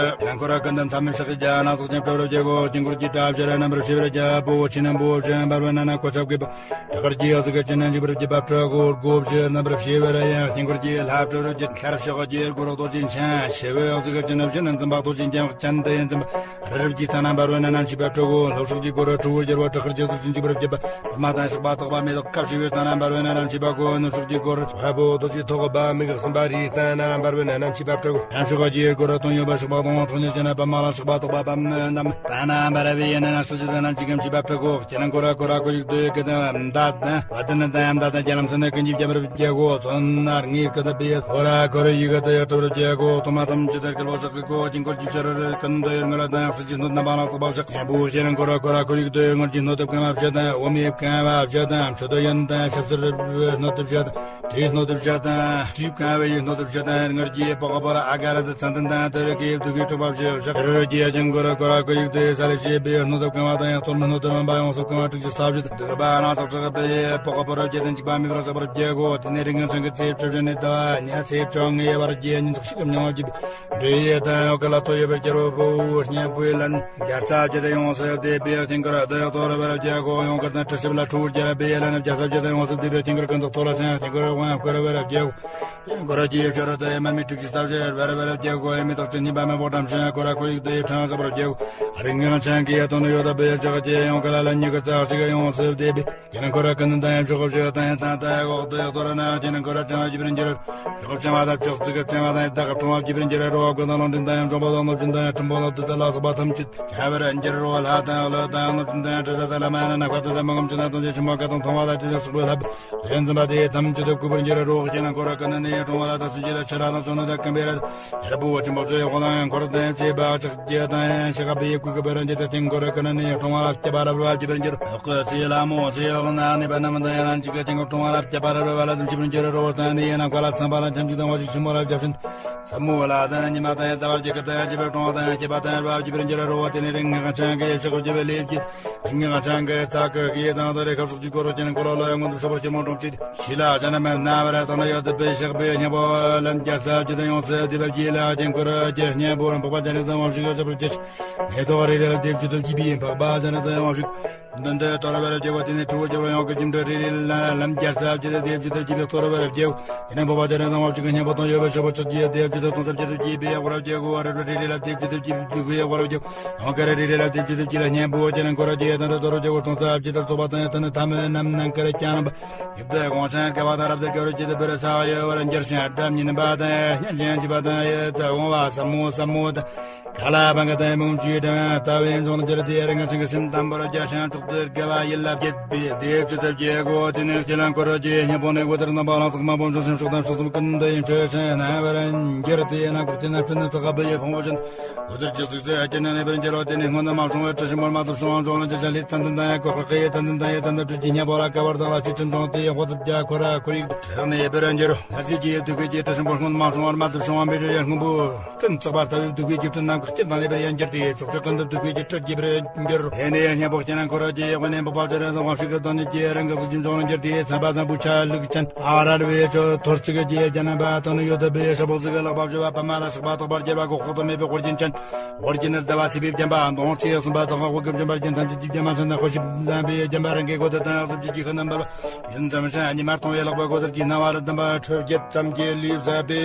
ནང་འཁོར་ཀུན་ཏུ་མཚམས་མེད་ཕྱག་རྒྱ་སྣ་ཚོགས་ཀྱི་ཁྲབ་རུ་བརྒྱད་དགུ། དཀྱིལ་འཁོར་གྱི་ཁྲབ་ཕྱི་རུ་རྣམ་པར་ཕྱེ་བར་བརྒྱད་པོ། ཕྱི་ནང་པོ་ཕྱི་འབར་བའི་ནང་ན་གོ་ཆ་བགོས་པ། བྲག་དཀར་གྱི་ཡང་གཟུགས་ཀྱི་ཅི་ནས་འཇིགས་པར་བགྱིད་པ་ཕྲུ་གུ། སྒོ་བཞི་རྣམ་པར་ཕྱེ་བར་ཡང་དཀྱིལ་འཁོར་གྱི་ལྷ་ཕྲུ་རུ་གྱི་ལྷར་ཕྱག་རྒྱའི་སྒོ་རོག་རྡོ་རྗེ་འཆང་། ཞི་བའི་ཡང་གཟུགས་ཀྱི་ཅི་ནས་ཕྱི་ནས་འཛིན་པ་རྡོ་རྗེ་འཆང་། སྤྱན་དུ་ཡང་འཛིན་པ་རི་རབ་ཀྱི་ཐ་ན་འབར་བའི་ནང་ན་མཆིས་པ་ཕྲུ་གུ། ལྷོ་ཕྱོགས་ཀྱི་སྒོ་རུ་ཁྲོ་བོའི་རྒྱལ་པོ་བྲག་དཀར་གྱི་གཟུགས་ཅན་འཇིགས་པར་བགྱིད་པ། པདྨ་དང་ཕྱག་པ་དག་པ་མེ་ཏོག་ཁ་ཕྱེ་བའི་ཐ་ན་འབར་བའི་ནང་ན་མཆིས་པ་གོ། ནུབ་ཕྱོགས་ཀྱི་སྒོ་རུ་ཕ་བོ་རྡོ་རྗེ་ཐོགས་པ་མི་འགག་གསུམ་པ་རིའི་ཐ་ན་འབར་བའི་ནང་ན་མཆིས་པ་ཕྲུ་གུ། ཡང་ཕྱོགས་ཀྱི་སྒོ་རུ་སྟོང་ཡོད་པ་ཕྱག་པ་སྟོང་ཁྲོ་གཉེར་ཅན་པདྨ་ལ་ཕྱག་པ་དག་པ་པདྨ་རྣམས། ཐ་ན་འབར་བའི་ཡན་ན་ཕྱག་རྒྱ་དང་ཅི་གམ་མཆིས་པ་ཕྲུ་གུ། ཁྱེད་རང་ཀོ་ར་ཀོ་ར་ཀོ་ཡིག་ཏུ་ཡི་གེ་དང་མདའ་དང་བ་དན་དང་ཡང་མདའ་དང་རྒྱ་ལམ་སེ་ན་ཀུན་གྱིས་བརྒྱ་འབར་བའི་རྒྱལ་སྒོ། ཚོན་ནར་ངེས་ཀི་ཏི་པའི་ཀོ་ར་ཀོ་ར་ཡི་གེ་དང་ཡག་ཏུ་རུ་རྒྱལ་སྒོ། ཐོག་མ་ཐམས་ཅད་དར་གྱི་ལོ་ཞག་གི་སྒོ། དཀྱིལ་འཁོར་གྱི་ཕྱི་རོལ་རི་ཀུན་ཏུ་ཡོད་ངར་དང་ཡང་སྲིད་ཀྱི་སྣོད་རྣམ་པ་ལ་སོགས་པ་བཞག་སྙན་པོ་ཁྱེད་རང་ཀོ་ར་ཀོ་ར་ཀོ་ཡིག་ཏུ་ཡི་ངར་གྱི་སྣོད་དུ་བཀང་བ་བཞི་དང་འོ་མའི་བཀང་བ་བཞི་དང་མཆོད་དོ་ཡོན་དང་ཞབས་སུ་རི་བའི་སྣོད་དུ་བཞི་དང་། དྲིའི་སྣོད་དུ་བཞི་དང་། དྲིས་བཀང་བའི་ཡིག་སྣོད་དུ་བཞི་དང་། ངར་གྱི་པགས་པར་ཨ་ག་ར་དུ་ཚན་ཏན་དང་དེ་རུ་ཀའི་བདུད་ཀྱི་འཁྲུག་པ་བཞི་བཞག་རི་རུ་རྒྱས་ཀྱང་ཀོ་ར་ཀོ་ར་ཀོ་ཡིག་ཏུ་ས་ལེ་ཤེས་པའི་སྣོད་དུ་བཀང་བ་དང་ཡང་གཏོར་མའི་སྣོད་དུ་རྣམ་པ་ཡོངས་སུ་བཀང་བ་དྲུག་ཅུ་རྩ་བཞི་དང་། དུ་པ་སྣ་ཚོགས་དྲག་པའི་པགས་པར་བརྒྱད་དང་འཇིགས་པ་མེད་པར་བཞག་པར་བརྒྱད་དགུ། དེ་ནས་རིགས་ངན་ཚང་གི་ཚེས་བཅུ་བཞི་ནས་ད་ཉ་ཚེས་བཅོ་ལྔའི་བར་གྱི་ཉིན་ཚགས་ཤིག་གམ་མྱོང་བ་བགྱིས་པའི་འདྲེ་ཡི་དང་ཡང་ཀ་ལ་ཐོ་ཡོད་པའི་རྒྱལ་པོ་བོ་སྙན་པོའི་ལན། བརྒྱ་རྩ་བརྒྱད་དང་ཡོངས་སུ་བཟླས་པའི་དཀྱིལ་འཁོར་བདག་གཏོར་བར་བརྒྱད་དགུ། ཡང་དཀར་དང་ཁྲི་ཞིབ་ལ་ཁྲོ་བོ་རྒྱལ་པོའི་ལན་བརྒྱ་རྩ་བརྒྱད་དང་ཡོངས་སུ་བཟླས་པའི་དཀྱིལ་འཁོར་ཀུན་ཏུ་གཏོར་ལ་ཕྱིན། དཀྱིལ་འཁོར་དབང་བསྐུར་བར་བརྒྱད་དགུ། དཀྱིལ་འཁོར་གྱི་ཕྱི་རོལ་དུ་མར་མེ་དྲུག་ཅུ་རྩ་བཞི་འབར་བར་བརྒྱད་དགུ། མེ་ཏོག་ཅན་གཉིས་པ་མེ་ཕོ་བཀྲམ་ཞིང་ཀོ་ར་ཀོ་ཡིག་ཏུ་ཕྲེང་བཞག་པར་བརྒྱད་དགུ། རིགས་ངན་ཚང་གི་དོན་ཡོད་པའི་ཕྱག་རྒྱའི་ཡང་ཀ་ལ་ལན་ཉི་ཤུ་རྩ་གཅིག་ཡོངས་སུ་བཟླས་པའི། དཀྱིལ་འཁོར་ཀུན་ཏུ་ཡང་ཕྱོགས་བཞི་དང་ཡང་ཐང་དང་འོག་ཏུ་གཏོར་ན། དཀྱིལ་འཁོར་ཕྲེང་བ་བརྒྱ་པར་འགྱུར། ཕྱོགས་ཕྲེང་བ་དང་ཕྱོགས་གཅིག་གི་ཕྲེང་བ་དང་བདག་གི་ཕྲེང་བ་བརྒྱ་པར་འགྱུར་རོ། ཀུན་དང་ལུང་འདྲེན་དང་ཡང་འབྱུང་པོ་དང་གནོད་སྦྱིན་དང་ཡང་ཁྲིམས་དཔོན་དང་བདུད་དང་ལ་སོགས་པ་ཐམས་ཅད་བྱ་བར་འགྱུར་རོ། ལྷ་དང་ཀླུ་དང་གནོད་སྦྱིན་དང་ཡང་དྲི་ཟ་དང་ལྷ་མ་ཡིན་ན་ནག་པ་དང་དམག་གམ་ཆུ་དང་དོན་ཆེན་ཆུ་མོ་ཀ་དང་མཐོང་བ་དང་དེ་དང་སོགས་པའི་ལྷ་ལས་འཛིན་པ་དེ་ཐམས་ཅད་དུ་བཀུག་པར་འགྱུར་རོ། དཀྱིལ་འཁོར་ཀུན་ནས་འཁྲུངས་པ་ལ་དྭགས་སུ་འཇིགས་ལ་ཆུ་ལ་དང་བྱུང་ནས་དང་ཀུན་པའི་ར་རྒྱལ་པོ་ཆེན་པོ་ཚོའི་དབང་དང་འཁོར་དང་བཅས་པ་ཕྱག་རྒྱ་དང་ཡང་ཞག་པའི་བཀུག་པར་འགྱུར་ཏེ། དཀྱིལ་འཁོར་ཀུན་ནས་འཁྲུངས་པ་ལ་བརྒྱ་པ་རབ་རིབ་བ་བརྒྱ་པར་འགྱུར། འོག་གི་ཚེ་ལ་མོ་ཚེ་འོག་ན་གནས་པ་རྣམས་དང་ཡང་ན་འཇིགས་ཀྱི་དཀྱིལ་འཁོར་འཁྲུངས་པ་ལ་བརྒྱ་པ་རབ་རིབ་བ་ལ་དམ་ཆུ་པར་འགྱུར་རོ། བར་དང་ནི་ཡན་ན་མཁའ་ལ་ཚངས་པ་ལ་འཆམ་གཅིག་དང་བ་ཞིག་ཆུ་མོ་ལ་བརྒྱ་བྱིན། ས་མོ་ལ་དང་ཉི་མ་དང་ཡང་ཟླ་བ་བརྒྱད་ཀྱི་དང་ཡང་བྱེ་བའི་གྲོང་དང་ཡང་བྱེ་བ་དང་ཡང་རྦ་བརྒྱ་པར་འགྱུར་རོ། དེ་ནས་རིགས་ངན་ཚང་གི་ཕྱག་རྒྱ་བའི་ལས་བགྱིས། རིགས་ངན་ཚང་གི་ཚ་གི་གི་དང་དེ་རེ་ཁབ་སོགས་ཀྱི་སྒོ་རུ་དཀྱིལ་འཁོར་ལ་ཡང་མངོན་དུ་ཕྱོགས་པར་ཆེན་མོ་འགྲོམ་བྱེད། ཤི་ལ་ཅན་མ་ན་བ་ར་དང་ཡོད་དུ་པའི་ཞག་པའི་སྙན་པོ་ལན་བརྒྱ་རྩ་བརྒྱད་དང་ཡོངས་སུ་བཟླས་པ་བགྱིས་ལ་དཀྱིལ་འཁོར་གྱི་སྙན་པོ་འཕགས་པ་སྤྱན་རས་གཟིགས་དབང་ཕྱུག་གི་ཞབས་པར་བགྱིས། མེ་ཏོག་རེ་རེ་ལ་བཟླས་བརྗོད་དུ་བགྱིས་པའི་འཕགས་པ་སྤྱན་རས་གཟིགས་དབང་ཕྱུག་མདུན་དུ་གཏོར་བར་བགྱིའོ། དེ་ནས་ཁྲོ་བོ་རྒྱལ་པོ་ཡང་གི་སྐྱིབས་འགྲོ་རེ་རེ་ལ་ལན་བརྒྱ་རྩ་བརྒྱད་དུ་བཟླས་བརྗོད་དུ་བགྱིས་པའི་གཏོར་བར་བགྱིའོ། དེ་ནས་འཕགས་པ་སྤྱན་རས་གཟིགས་དབང་ཕྱུག་གི་སྙན་པོ་དང་ཡོད་པའི་ཞབས་པར་ཕྱག་རྒྱའི་བཟླས་བརྗོད་དུ་སྟོང་རྩ་བརྒྱད་དུ་བགྱིས་པའི་ཡང་བར་བགྱིའོ། རེ་རེ་ལ་བཟླས་བརྗོད་དུ་བགྱིས་པའི་ཡང་བར་བགྱིའོ། ཡང་ཀ་ར་རེ་རེ་ལ་བཟླས་བརྗོད་དུ་བགྱིས་ལ་སྙན་པོ་སྤྱན་རས་གཟིགས་དབང་ཕྱུག་གི་ཡང་དང་དུ་གཏོར་བར་བགྱིའོ། སྟོང་རྩ་བརྒྱད་དུ་ཚོགས་པ་དང་ཡང་དང་ནི་ཐ་མའི་རྣམ་སྣང་གི་ར་ཀྱང་རྣམ་པ། ཡིད་དུ་དགོངས་ཤིང་དགའ་བ་དང་རབ་ཏུ་དགའ་བར་བགྱིས་ཏེ་བུ་ར་ས་ཡོད་བར་འགྱུར་ཞིང་སྒྲ་སྙན་པ་དང་སྙན་ཅིང་འཇིགས་པ་དང་ཡིད་དུ་འོང་བ་ཟབ་མོ་ཟབ་མོ་དང་། ག་ལ་བང་ག་དང་མུན་ཆུའི་སྒྲ་ལྟ་བུའི་འབྱུང་གནས་ཀྱི་དེ་རིང་ང་ཆེན་གྱི་སེམས་དམ་པར་རྒྱ་ཞིང་མཆོག་ཏུ་དགའ་བ་ཡིད་ལ་བསྐྱེད་པའི་བཟླས་བརྗོད་དུ་བགྱིའོ། དེ་ནས་དཀྱིལ་འཁོར་གྱི་སྙིང་པོ་ནས་འོད་ཟེར་རྣམ་པ་ལ་སོགས་མ་བུམ་ཆུ་ཞིང་ཕྱོགས་དང་ཕྱོགས་གསུམ་ཀུན་ཏུ་ཡིན་ཆོས་ཤིང་རྣམ་པར་འགྱུར་ཏེ་ན་འགོག་ཏེ་ན་ཕྲིན་ལས་ཚོགས་པའི་ཕུང་པོ་ཅན། འོད་ཟེར་གྱི་གཟུགས་སུ་ཨ་ཀྱ་ན་གནས་པར་འགྱུར་རོ། དེ་ནས་སྔོན་དུ་མ་བྱུང་བའི་དྲི་ཞིམ་པོ་རྨད་དུ་བྱུང་བ་འབྱུང་གནས་ཀྱི་ཞལ་ལས་ཙན་དན་དང་ཡང་གོ་ཁ་ཁའི་ཙན་དན་དང་ཡང་ཙན་དན་དྲི་གི་སྙན་པོ་ལ་དཀར་བར་དག་ལ་ཚིག་ཁྲི་འབྱུང་སྟེ་ཡང་འོད་ཟེར་རྒྱ་ཁོ་ར་ཁོར་ཡུག་ཏུ་ཁྲག་ནས་ཡལ་བར་འགྱུར་རོ། ལྷ་རྫས་ཀྱི་བདུད་བགེགས་ཀྱི་དྲི་ཞིམ་པོ་སྔོན་དུ་མ་བྱུང་བ་རྨད་དུ་བྱུང་བ་མེ་དྲི་ཡང་སྔོན་པོ་ཀུན་བཙོག་པ་ལྟ་བུའི་བདུད་བགེགས་ཀྱི་དྲི་རྣམས་འགགས་ཏེ་རྣམ་པར་ཡང་འགྱུར་ཏེ་ཕྱོགས་བཅུ་ཀུན་ཏུ་བདུད་བགེགས་ཀྱི་དྲི་རྒྱས་པར་འགྱུར་རོ། དེ་ནས་ཡང་སྙིང་པོ་སྤྱན་རས་གཟིགས་དབང་ཕྱུག་གི་བདག་ཉིད་ཀྱི་རང་གི་གཟུགས་ཀྱི་འབྱུང་གནས་འགྱུར་ཏེ་ཚངས་པ་བཟང་པོའི་ཆ་ལུགས་ཅན། ཨ་རལ་པའི་ཆོས་ཐོར་ཚིག་གི་རྒྱན་རྣམ་པ་དང་ནི་ཡོད་དུ་པའི་ཞབས་པོ་གཟུགས་ཀྱི་ལག་པ་བཞི་པ་པདྨ་ལ་ཕྱག་པ་དག་པར་བརྒྱན་པ་གོ་ཁོག་ཏུ་མེད་པའི་འོ་རྒྱན་ཅན། འོ་རྒྱན་ནི་ཟླ་བ་ཚེས་པས་བརྒྱན་པ་མདུང་ཆེ་གསུམ་པ་དང་འོག་གི་བརྒྱན་པ་རྒྱན་ཐམས་ཅད་ཀྱིས་བརྒྱན་པ་མཚོན་ན་འཁོར་ཞིག་བསྣམས་པའི་བརྒྱན་པ་རང་གི་སྒོ་དེ་དང་གཟུགས་ཀྱི་ཁ་རྣམ་པར་ཡུན་ཙམ་ཞིང་ཉི་མ་སྟོང་བའི་ལག་པའི་སྒོ་ཟེར་གྱི་སྣང་བ་ལ་ལྡན་པ་ཁྲོ་བརྒྱད་ཙམ་གྱི་ལུས་ཟབ་པའི།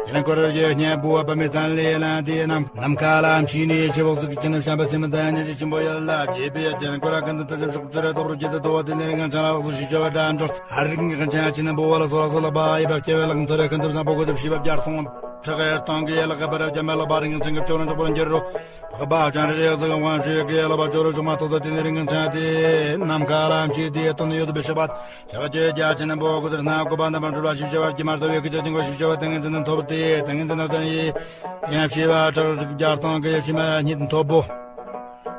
དེ་ནས་འཁོར་གྱི་སྙིང་པོ་པདྨའི་ཚལ་ལས་ལངས་ཏེ་ནམ་ནམ་མཁའ། ཀ་ལ་མཆིས་ནས་ཆེ་བོ་གཟུགས་ཀྱི་ཅི་ནུབ་བྱམས་པ་སེམས་དང་སྙན་ཞིང་ཆེན་པོ་ཡོད་ལ། རྒྱས་པའི་ཡ་ཅན་ཀོ་ར་ཀན་ཏུ་ཏི་ཞབས་ཤོག་ཅི་ར་དོག་རུ་སྐྱེད་དུ་དོ་བ་དེ་ནས་རིང་ང་ཆང་ལ་བག་སུ་ཞིག་ཆོ་བ་འདྲ་འཇོག་ཧ་རིག་ངེས་ཀྱང་ཆང་ཅི་ནུབ་བོ་བ་ལ་སོ་ལ་སོ་ལ་བ་ཡི་བ་སྐྱེ་བའི་ལག་མཐོ་རེ་ཀན་ཏུ་བཟང་པོ་གོ་ཏུ་ཤི་བ་བརྒྱ་སྟོང་ཁྲག་གི་སྟོང་གི་ཡ་ལ་ཀ་པ་ར་བྱམས་པ་ལག་པ་རིང་ང་ཆང་གི་ཆོ་ར་འཇོག་པར་འགྱུར་རོ། བག་པ་ཅང་རེ་རེ་ཟིག་དབང་ཤེས་ཀྱི་ཡ་ལ་བ་ཆོ་ར་ཆུང་མ་ཐོག་ཏུ་དེ་ནས་རིང་ང་ཆང་དེ་ནམ་མཁའ་ལ་མཆིས་དེ་དོན་ཡོད་པའི་ཤོག་པ། ཞག་བཅུ་བརྒྱ་ཅན་པོ་ཀུ་ཏུར་སྣ་ཀུ་པ་ན་པ་འགྲུལ་བ་ཞིག་བྱ་བར་གྱི་མར་ཏོ་བའི་ཀི་ཅ་ཅིང་གོ་ཞིག་བྱ་བ་ཏིང་ངེ་ཚེ་ནི་ཐོབ་སྟེ་ཏིང་ངེ་ཚེ་ནག་ཅན་ཡི་ཡང་བྱེ་བ་ཁྲག་ཁྲིག་བརྒྱ་སྟོང་གི་ཡ་ཕྱི་མ་གཉིད་ཐོབ་བོ།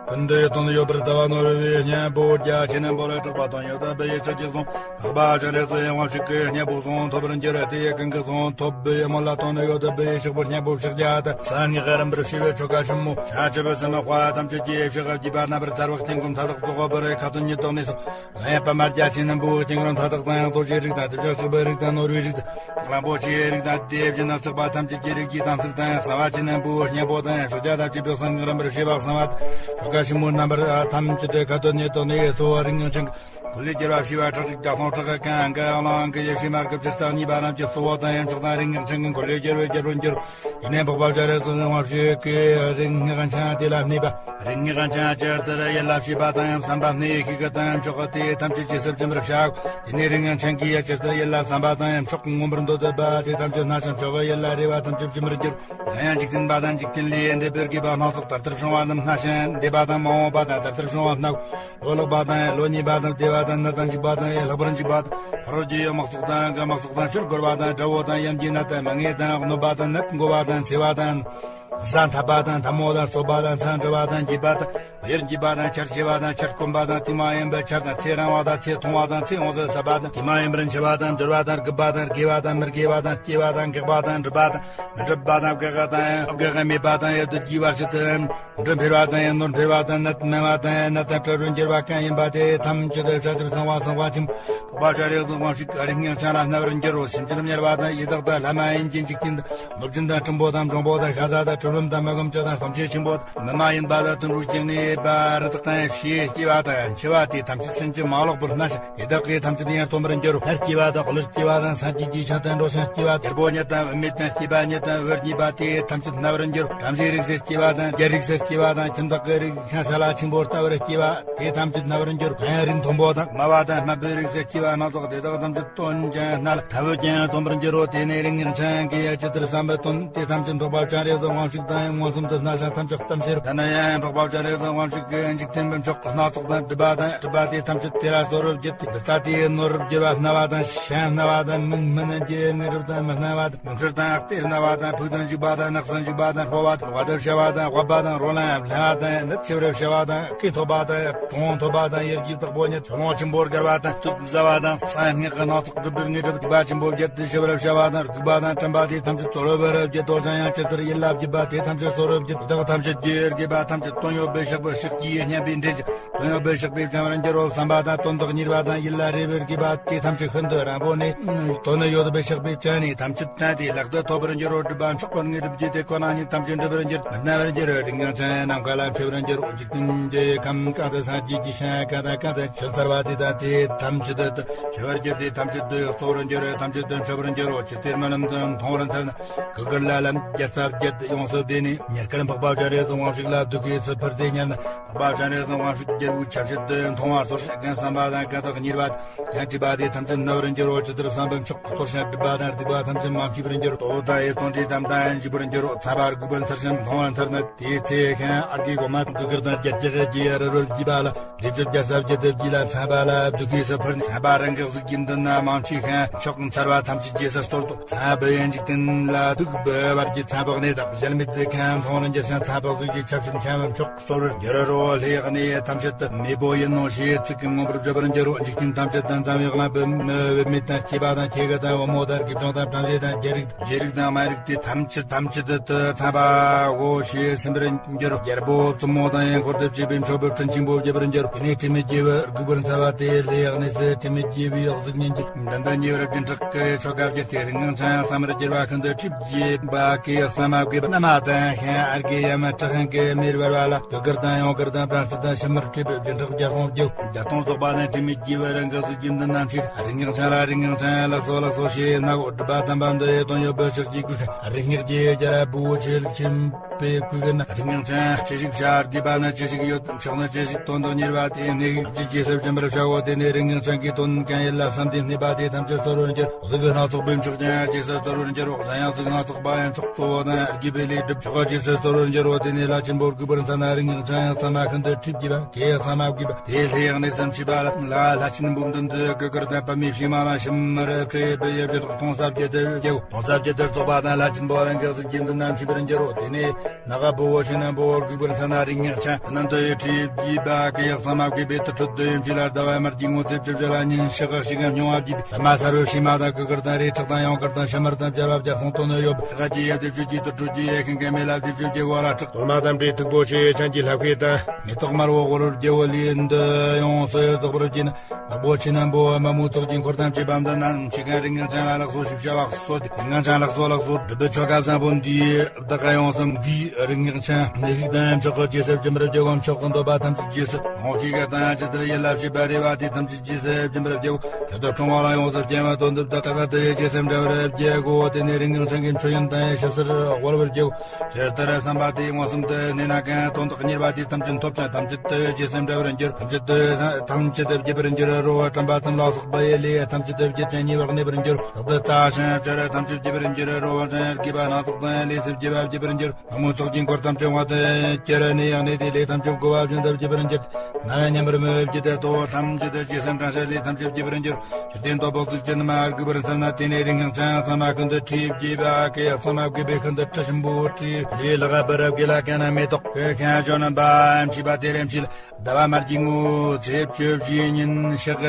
ཀུན་ཏུ་ཡོད་དོན་ཡོད་པར་ལྟ་བ་ནོར་བའི་གཉེན་པོ་བརྒྱ་ཆེ་ནན་པོ་ལ་གྲགས་པ་དང་ཡོད་པའི་ཡེ་ཤེས་ཀྱི་གསུང་ལྷག་པ་ཅན་རེ་ཚོ་ཡང་དབང་ཕྱུག་གི་གཉེན་པོ་གསུང་ཐོབ་པར་འགྱུར་དེ་ཡི་ཀུན་གྱི་གསུང་ཐོབ་པའི་མོ་ལ་དོན་ཡོད་པའི་ཡེ་ཤེས་པོ་གཉེན་པོ་ཕྱག་རྒྱ་དང་ས་ནི་ག་རམ་པར་ཤི་བའི་ཆོ་ག་ཞིམ་མོ་ཤ་ཆེ་བའི་སེམས་དཔའ་ཐམས་ཅད་ཀྱི་ཕྱི་ཁ་བགྱིས་པ་རྣམ་པར་ཐར་བ་ཀྱི་མགོན་མཐའ་དག་རྫོགས་པར་ཁ་ཏོན་ཉིད་དང་གནས་སོ། རང་ཡང་པདྨ་རྒྱ་ཆེ་ནན་པོའི་དཀྱིལ་འཁོར་མཐའ་དག་དང་ཡང་རྡོ་རྗེའི་རིགས་དང་དེ་བཞིན་གཤེགས་པའི་རིགས་དང་ནོར་བུའི་རིགས་དང་གླང་པོ་ཆེའི་རིགས་དང་དེ་བཞིན་གཤེགས་པ་ཐམས་ཅད་ཀྱི་རིགས་ཀྱི་དམ་ཚིག་དང་ཡང་གསང་བ་ཆེ་ནན་པོའི་གཉེན་པོ་དང་ཡང་ཕྱག་རྒྱ་དང་བཅས་པའི་གསང་སྔགས་རིམ་པར་བྱེད་པ་གསང་བ་ཆོ་ག་ཞིམ་མོའི་རྣམ་པར་ཐམས་ཅད་དེ་ཁ་ཏོན་ཉིད་དང་གནས་སོ། རིང་ངང་ཆེན་གོ་ལས་རྒྱལ་བ་ཞི་བ་ཁྲག་ཁྲིག་བརྒྱ་སྟོང་ཁྲག་གི་གང་གི་གླང་གི་ཡེ་ཤེས་མར་གྱི་ཕྱིར་སྟངས་གཉིས་པ་རྣམས་ཀྱི་གཙོ་བོ་དང་ཡང་མཆོག་དང་རིང་ངང་ཆེན་གྱི་གོ་ལས་རྒྱལ་བའི་རྒྱལ་པོར་འགྱུར། ཡེ་ནས་འཕགས་པ་སྤྱན་རས་གཟིགས་དབང་ཕྱུག་གིས་རིང་སྔགས་འཆང་དེ་ལ་གནས་པ། རིང་སྔགས་འཆང་ཇི་ལྟར་ཡིད་ལ་བྱེད་པ་དང་ཡང་བསམ་པ་སྨྲས་ཤིང་གི་དང་མཆོག་དེ་ཐམས་ཅད་ཇི་སྲིད་བྱིན་པར་བྱ། དེ་ནས་རིང་སྔགས་འཆང་གིས་ཡང་ཇི་ལྟར་ཡིད་ལ་བསམ་པ་དང་ཡང་མཆོག་མངོན་པར་འདོད་པ་དེ་ཐམས་ཅད་སྣང་ཞིང་མཆོག་གི་ཡིད་ལ་རེ་བ་ཐམས་ཅད་བྱིན་པར་འགྱུར། གཞན་ཡང་འཇིག་རྟེན་པ་དང་འཇིག་རྟེན་ལས་འདས་པའི་དགེ་བ་སྣ་ཚོགས་དེ་ལྟར་བྱུང་བ་རྣམས་སྣང་ཞིང་འདས་པ་དང་མ་འོངས་པ་དང་དེ་ལྟར་བྱུང་བ་སྣ། ལོ་ལེགས་པ་དང་ཡང་ལོ་ཉེས་པ་དང་བདེ་བ་དང་ནད་དང་འཇིགས་པ་དང་ཡང་ལྷག་པར་འཇིགས་པ་དང་ཕ་རོལ་གྱི་ཡང་དམག་ཚོགས་དང་ཡང་དམག་ཚོགས་དང་ཆོས་འཁོར་བ་དང་དགྲ་བོ་དང་ཡམས་ཀྱི་ནད་དང་མ་ངེས་དང་གནོད་པ་དང་ནད་འགོ་བ་དང་འཚེ་བ་དང་། གཟའ་འཐབ་པ་དང་འཐབ་མོ་དང་གསོད་པ་དང་མཚང་འདྲུ་བ་དང་འགྱེད་པ་དང་གཡེར་འགྱེད་པ་དང་ཆར་ཆེ་བ་དང་ཆར་དཀོན་པ་དང་དུས་མ་ཡིན་པའི་ཆར་དང་ཚེ་རིང་བ་དང་ཚེ་ཐུང་བ་དང་ཚེ་ཡོངས་སུ་ཟད་པ་དང་དུས་མ་ཡིན་པར་འཆི་བ་དང་འབྱོར་བ་དང་རྒུད་པ་དང་རྒས་པ་དང་མི་རྒས་པ་དང་སྐྱེ་བ་དང་འགག་པ་དང་འགྲུབ་པ་དང་མི་འགྲུབ་པ་དང་བགེགས་དང་ཡང་བགེགས་མེད་པ་དང་ཡང་དུ་རྒྱས་པར་བྱེད་དུ། འབྲུ་འཕེལ་བ་དང་ཡང་ནོར་འཕེལ་བ་དང་ནད་མང་བ་དང་ཡང་ནད་དང་བྲལ་རུ་འགྱུར་བ་གང་ཡིན་པ་དེ་ཐམས་ཅད་དུ་བྱ་ཆུབ་སེམས་དཔའ་སེམས་དཔའ་ཆེན་པོ་འཕགས་པ་སྤྱན་རས་གཟིགས་དབང་ཕྱུག་གི་རིང་སྔགས་འཆང་ལ་གནས་པར་འགྱུར་རོ། སེམས་ཅན་དམྱལ་བ་དང་ཡི་དྭགས་དང་ལྷ་མ་ཡིན་གྱི་འཇིག་རྟེན་དང་ནོར་སྦྱིན་དང་སྲིན་པོ་དང་འབྱུང་པོ་དང་ཤ་ཟ་དང་གྲུལ་བུམ་དང་མ་གོམས་ཅན་དང་སྟོབས་ཆེན་ཆེན་པོ་དང་མི་མ་ཡིན་པ་དང་དུད་འགྲོ་སྐྱེ་གནས་པ་རི་དྭགས་དང་ཡང་བྱིའུ་སྐྱེ་བ་དང་ཡང་འཆི་བ་དེ་ཐམས་ཅད་ཕྱིན་ཅི་མ་ལོག་པར་སྣང་ཞིང་ཡི་དྭགས་ཀྱི་ཐམས་ཅད་ཡང་སྟོན་པར་འགྱུར་རོ། ལྷ་སྐྱེ་བ་དང་ཀླུ་སྐྱེ་བ་དང་སངས་རྒྱས་ཀྱི་ཞིང་དུ་འགྲོ་ཞིང་སྐྱེ་བ་རྒྱལ་པོ་ཉིད་དང་བུད་མེད་དང་སྐྱེས་པ་ཉིད་དང་བུ་གཉིས་པ་དེ་ཐམས་ཅད་སྣང་བར་འགྱུར། བྲམ་ཟེའི་རིགས་སུ་སྐྱེ་བ་དང་རྒྱལ་རིགས་སུ་སྐྱེ་བ་དང་ཁྱིམ་བདག་གི་རིགས་ཤིང་སཱ་ལ་ཆེན་པོ་ལྟ་བུར་སྐྱེ་བ་དེ་ཐམས་ཅད་སྣང་བར་འགྱུར། གཡང་རིགས་མཐོན་པོ་དང་དམའ་བ་དང་དམའ་བའི་རིགས་སུ་སྐྱེ་བ་སྣ་ཚོགས་དེ་དག་ཐམས་ཅད་སྟོན་ཅིང་སྣང་ལ་ལྟ་བུ་ཀྱང་སྟོན་པར་འགྱུར་རོ། དེ་ནས་རིང་སྔགས་འཆང་གིས་ཡང་ཇི་ལྟར་བསམ་པའི་དོན་དེ་ཐམས་ཅད་འཕགས་པ་སྤྱན་རས་གཟིགས་དབང་ཕྱུག་དང་མངོན་སུམ་དུ་སྣང་ཞིང་ཐམས་ཅད་གཏམ་བྱེད་རོ། ད་ནི་ཡང་འཕགས་པ་སྤྱན་རས་གཟིགས་དབང་ཕྱུག་གིས་འཇིག་རྟེན་པའི་མཆོག་སྣ་ཚོགས་དང་སྒྲིབ་པ་དང་སྒྲིབ་པ་དེ་ཐམས་ཅད་དེ་ལ་གསོ་རུ་བགྱིས་ཏེ་འདི་ལྟ་སྟེ་ནོར་བུར་གྱུར་པ་སྣང་བ་དང་ཤིང་སྣང་བ་དང་མིག་སྨན་རྣམས་ཀྱི་དངོས་གྲུབ་དང་མི་སྣང་བ་དང་། མིག་འཕྲུལ་དང་གཏེར་སྣང་བ་དང་ཕུགས་དང་འཇུག་པ་དང་ནགས་སུ་འཇུག་པ་དང་སྤོ་བ་དང་བ་དང་བྱ་བ་དང་དབབ་པ་དང་རོ་ལངས་ལྷན་བ་དང་ནད་ཆེ་བར་བྱ་བ་དང་སྐེ་ཐོབ་པ་དང་གྲོང་ཐོབ་པ་དང་ཡར་གྱི་བདག་པོ་ཉིད་ཆུ་ཀླུང་ཆེན་པོར་བརྒལ་བ་དང་དུག་ཟ་བ་དང་གསང་སྔགས་ཀྱི་སྣ་ཚོགས་སྒྲུབ་པའི་དངོས་གྲུབ་སྒྲིབ་པ་ཆེན་པོ་བརྒྱད་དུ་ཞི་བར་བྱ་བ་དང་རྒུད་པ་དང་དྲན་པ་དེ་ཐམས་ཅད་གསོ་རུ་བར་བགྱིད་དོ། ཅང་ཡང་ཇི་ལྟར་ཡིད་ལ་བགྱིད་པ་དེ་ཐམས་ཅད་གསོ་རུ་བགྱིད། དེ་དག་ཐམས་ཅད་ཀྱི་དགེ་བ་ཐམས་ཅད་དོན་ཡོད་པའི་ཕྱག་པའི་ཕྱག་གིས་སྙན་པའི་འགྲེལ་གྱི་དོན་ཡོད་པའི་ཕྱག་པས་བཅིང་བར་འགྱུར་རོ། བསམ་པ་དང་དོན་དག་གཉེར་བ་དང་ཡིད་ལ་རེ་བའི་དགེ་བ་དེ་ཐམས་ཅད་ཤིན་ཏུ་རིང་པོ་ནས་དོན་ཡོད་པའི་ཕྱག་པས་བཅིངས་ནས་ཐམས་ཅད་བཅིངས་ཏེ་ལག་ཏུ་ཐོབ་པར་འགྱུར་རོ། སྒྲུབ་པ་མཆོག་པོ་དངོས་གྲུབ་ཀྱི་དེ་ཁོ་ན་ཉིད་ཐམས་ཅད་འགྲུབ་པར་འགྱུར། མི་སྣང་བར་འགྱུར་རོ། རིང་ངང་ཅང་ནམ་མཁའ་ལ་མཆེད་པར་འགྱུར་རོ། འཇིག་རྟེན་གྱི་ཁམས་གང་དུ་སངས་རྒྱས་ཀྱི་ཞིང་གང་དང་གང་དུ་ཆུ་འཚར་བ་དེ་དང་དེ་ཐམས་ཅད་དུ་ཆེ་བར་གྱུར་ཏེ་ཐམས་ཅད་དུ་གཙོ་བོར་འགྱུར་རོ། ཐམས་ཅད་དུ་མཆོད་པར་འགྱུར་རོ། ཇི་ལྟར་རྨི་ལམ་དུ་མཐོང་བར་འཚལ་ན། གུར་དཀར་ལ་ལམ་བརྒྱ་རྩ་བརྒྱད་ཡོངས་སུ་བཟླས་ནས་ཉེར་སྐལ་འཕགས་པ་སྤྱན་རས་གཟིགས་དབང་ཕྱུག་ལ་བདུད་ཀྱི་སྲིད་ཕུར་དེ་ཉར་ན། འཕགས་པ་སྤྱན་རས་གཟིགས་དབང་ཕྱུག་རྒྱལ་པོའི་ཆབ་སྲིད་དུ་མཐོང་བ་གཏོར་ཞིང་གང་བསམ་པ་དང་གང་དག་གཉེར་བ་དང་སྒྲིབ་པ་དེ་ཐམས་ཅད་སྣང་བར་འགྱུར་རོ། ཇི་ལྟར་བསམ་པའི་མཆོག་གཏོར་ཞིང་སྒྲིབ་པ་དང་སྡིག་པ་ཐམས་ཅད་མ་མཆིས་པར་འགྱུར་རོ། དོ་ད་ཡི་བརྩོན་འགྲུས་དམ་དང་འཇུག་པར་འགྱུར་རོ། ཚངས་པ་རྒུད་པར་འཚེར་ཞིང་མཐོང་བར་འཚལ་ན། དེའི་ཚེ་ཤིང་ཨརྒའི་གོང་མ་གུར་དཀར་དང་རྒྱ་སྐྱེགས་ཀྱིས་རབ་རིབ་བགྱིས་པ་ལ། བདེ་སྤྱོད་བརྒྱ་རྩ་བརྒྱད་དུ་བགྱིས་ལ་ཚངས་པ་ལ་བདུད་ཀྱི་སྲིད་ཕུར་ཚངས་པ་རང་གི་གཟུགས་ཀྱི་མདུན་ན་མ་མཆིས་ཤིང་མཆོག་འཚལ་བ་ཐམས་ཅད་རྗེས་སུ་སྟོར་ཏོ། ཚངས་པའི་ཡང་འཇིག་རྟེན་ལ་ཐུག་པའི་བར་གྱི་ཚངས་པའི་གནས་དག་གཞལ་མེད་དུ་ཁམས་མཐོང་རུ་འགྱུར་ཞིང་ཚངས་པའི་གཟུགས་ཀྱི་ཆབ་ཞུམ་ཤམ་མཆོག་གསོར་འགྱུར་རོ། ལྷའི་གནས་ཐམས་ཅད་དུ་མེས་པོ་ཡིན་ནོ་ཞེས་ཚིག་གིས་མངོན་པར་བརྗོད་པར་འགྱུར་རོ། འཇིག་རྟེན་ཐམས་ཅད་དུ་འཛམ་བུའི་གླིང་པོའི་མི་བུད་མེད་དང་སྐྱེས་པ་དང་སྐྱེ་དགུ་དང་བུ་མོ་དང་དགེ་སྦྱོང་དང་བྲམ་ཟེ་དང་རྒྱལ་རིགས་རྗེ་རིགས་དང་དམན་རིགས་དེ་ཐམས་ཅད་ཐམས་ཅད་དུ་ཚངས་པའོ་ཞེས་སེམས་པར་འགྱུར། རྒྱལ་པོ་བཙུན་མོ་དང་ཡང་འཁོར་དུ་བཅས་པའི་མཆོད་པའི་སྤྲིན་ཆེན་པོ་བརྗོད་པར་འགྱུར། དེ་ནས་དྲི་མེད་རྒྱལ་བུ་རྒུད་པར་འཚལ་བ་དེ་ལྷའི་གནས་སུ་དྲི་མེད་རྒྱལ་བུའི་གཟུགས་བརྙན་གྱི་མདུན་དུ་ཉེ་བར་སྦྱིན་སྲེག་གི་ཆོ་ག་བགྱིས་ཏེ་རིང་ངང་ཆང་ཡང་བསམ་པར་བགྱིར་བ་ཤིན་ཏུ་ཁྲིགས་བགྱིས་པ་གིས་བསམ་པ་བགྱིས་པ་རྣམས་ དང་ཤན་ཨར་གི་ཡ་མ་དྲག་ཤན་གི་མེར་བར་བ་ལ་དུ་གར་དང་ཡོང་གར་དང་པྲ་སྟི་དང་ཤི་མར་ཁྲི་བེ་ཇི་ཁྲག་རྒྱ་སོང་རྒྱུ་རྒྱ་སྟོང་རྫོགས་པ་དང་ཁྲི་མི་རྒྱས་པ་རང་གི་སྲིད་ཀྱི་འདི་རྣམས་ཤིག་རིགས་ངན་ཆང་ལ་རིགས་ངན་ཆང་ལག་སོ་ལག་སོ་ཞེས་ན་གོ་སྒྲུབ་པ་དམ་པ་འདི་ཡི་དོན་ཡོད་པའི་ཕྱག་གི་གུས་རིགས་ངན་རྒྱས་རྒྱ་ར་བུ་ཆེ་ལུགས་ཆེན་པའི་གུས་ཀྱི་ན་རིགས་ངན་ཆང་ཆེ་ཞིག་བྱ་རྒྱས་པ་ན་ཆེ་ཞིག་ཡོད་དམ་ཕྱོགས་ན་ཆེ་ཞིག་དོན་དུ་གཉེར་བ་དེ་ནི་ཅི་ཅི་སེ་བྱིན་པར་བྱའོ། དེ་ནི་རིགས་ངན་ཆང་གི་དོན་གང་ཡིན་ལ་བསམ་དེ་གནས་པ་དེ་ཐམས་ཅད་གསོ་རུ་འགྱུར། གཟུགས་སྣ་ཚོགས་པའི་མཆོག་ཀྱང་ཅི་སེ་གསོ་རུ་འགྱུར་རོ། གཞན་ཡང་གཟུགས་སྣ་ཚོགས་པ་ཡང་མཆོག་གཙོ་བོ་དང་དགྱེས་པའི་ལས་སྒྲུབ་མཆོག་ཅི་སེ་གསོ་རུ་འགྱུར་རོ། དེ་ནི་ལྷ་ཆེན་པོར་གུས་པར་འཚལ་ན་རིགས་ངན་ཆང་ཡང་ཚད་མ་ཀུན་ཏུ་ཁྲིད་དགྱེས་པ་གེ་ཚད་མ་དགྱེས་པ་དེ་ལྷའི་ཡང་ནི་སེམས་ཤེས་པ་ལ་ལྷ་ཆེན་འབུམ་བདུན་དུ་གུས་བཀུར་དང་པདྨའི་བྱེ་མ་ལ་ཤུམ་མར་ཁྲེ་བེ་ཡབ་ཀྱི་སྟོང་རྩ་བརྒྱད་དུ་རྒྱལ་སྟོང་རྩ་བརྒྱད་དུ་རྫོགས་པ་དང་ལྷ་ཆེན་པོ་རང་གི་གཟུགས་ཀྱི་འདུན་རྣམས་ཤེས་པར་འགྱུར་རོ། དེ་ནི་ནག་པོ་བོ་ཤིན་ན་པོ་གུས་པར་འཚལ་ན་རིགས་ངན་ཆང་རྣམས་དུ་ཡི་ཁྲིད་དགྱེས་པ་གེ་ཡག་ཚད་མ་དགྱེས་པའི་དུར་ཁྲོད་དུ་ཡུམ་ཆེ་ལ་ཟླ་བ་དམར་གྱི་ངོ་ཚེ་བཅུ་བཞི་ལ་ཉིན་ཞག་ཞིག་གམ་སྨྱུང་བ་བགྱིས་པའི་ལྷ་མ་གསར་བའི་བྱེ་མ་དང་གུས་བཀུར་དང་རེ་ཕྲག་དང་ཡང་དཀར་དང་ཤ་མར་དང་བྱ་བ་བརྒྱ་སྟོང་དོན་ནི་ཡོད་པ་ཞག་གི་ཡབ་དེ་བཅུ་གྱི་དུར་ཁྲོད་ཀྱི་ཡེ་ཤེས་གང་མེ་ལ་དེ་བཅུ་གྱི་བ་ར་ཁྲག་དོན་མ་དམ་དྲི་ཐུག་པོ་ཆེ་ཆང་གི་ལྷ་ཁེ་དང་མེ་ཏོག་དམར་བོ་དབོར་རྒྱལ་བོ་ལས་འདི་ཡོངས་སུ་རྫོགས་པར་བགྱིས་ན། ནག་པོ་ཆེ་རྣམས་པོ་མ་མོའི་ཚོགས་ཀྱི་འཁོར་དང་བཅས་པ་འདི་རྣམས་ཆེ་གང་རིགས་ངན་ཅན་ལ་ལག་སོ་ཞིག་བྱ་བ་སོ་དེ་རིགས་ངན་ཅན་ལག་སོ་ལག་སོ་སྒྲུབ་པའི་ཆོ་ག་བཟང་པོ་འདིའི་བདག་ག་ཡོངས་སམ་འདིའི་རིགས་ངན་ཅན་ནི་ཤིག་དང་མཆོག་གི་རྗེས་སུ་ཅི་མར་བརྗོད་བམ་མཆོག་གི་འདོད་པ་ཐམས་ཅད་རྗེས་སུ་ཧོང་ཁི་ག་དང་ཅི་ལྟར་ཡིད་ལ་བྱེད་པ་རེ་བ་དེ་ཐམས་ཅད་རྗེས་སུ་ཅི་མར་བརྗོད་ཁྱོད་དུ་ཁྲོང་བ་ལ་ཡོངས་སུ་སྐྱེ་བ་དོན་དུ་བདག་ག་དེ་ཡི་རྗེས་སུ་འབྲེལ་བར་བརྗོད་གོ། དེ་ནི་རིགས་ངན་ཅན་གྱི་མཆོད་ཡོན་དང་ཞབས་སར་དབོར་བར་བརྗོད། དེ་ལྟར་བསམ་པ་དེ་མངོན་སུམ་དུ་གནས་ན་གང་དོན་དག་གཉེར་བ་དེ་ཐམས་ཅད་ཐོབ་ཅིང་ཐམས་ཅད་དུ་རྗེས་སུ་འབྲེལ་བར་འགྱུར། ཐམས་ཅད་དུ་ཐམས་ཅད་དུ་བརྗེད་པར་འགྱུར་རོ། དྲན་པ་ཙམ་ལ་སོགས་པ་ཡི་ལས་ཐམས་ཅད་དུ་བརྗེད་ཅིང་ཉེ་བར་གནས་པར་འགྱུར། བདག་ཏུ་ལྟ་ཞིང་བྱ་ར་ཐམས་ཅད་བརྗེད་པར་འགྱུར་རོ། དྲན་དགེ་བ་སྣ་ཚོགས་དང་ལས་སུ་བརྗེད་པ་བརྗེད་པར་འགྱུར། མ་མོའི་ཚོགས་ཀྱི་འཁོར་ཐམས་ཅད་དབང་དུ་གྱུར་ནས་ཡང་གནས་དེ་ལས་ཐམས་ཅད་གོ་བ་བཞིན་དུ་བརྗེད་པར་འགྱུར། ནམ་ཡང་མཉམ་པར་མི་བརྗེད་དེ་ལྟོ་ཐམས་ཅད་དུ་ཅི་སེམས་དྲན་ཤེས་ལས་ཐམས་ཅད་བརྗེད་པར་འགྱུར། ཇི་ལྟའི་འདོད་པ་གཟུགས་ཅན་མ་གུས་པར་འཚལ་ན། དེ་ནས་རིགས་ངན་ཅན་ཚད་མ་ཀུན་ཏུ་ཁྲིད་དགྱེས་པ་གེ་ཚད་མ་དགྱེས་པའི་ཤིན་ཏུ་དྲི་ཞིམ་པོ་དྲི་ལས་ལྷག་པར་དགེ་ལ་ཀ་ན་མེ་ཏོག་གི་ཁན་ཅོ་ན་བ་མཆིས་པ་དེ་རེ་མཆིས་ལ། ཟླ་བ་དམར་གྱི་ངོ་ཚེ་བཅུ་བཞིའི་ཉིན་ཞག་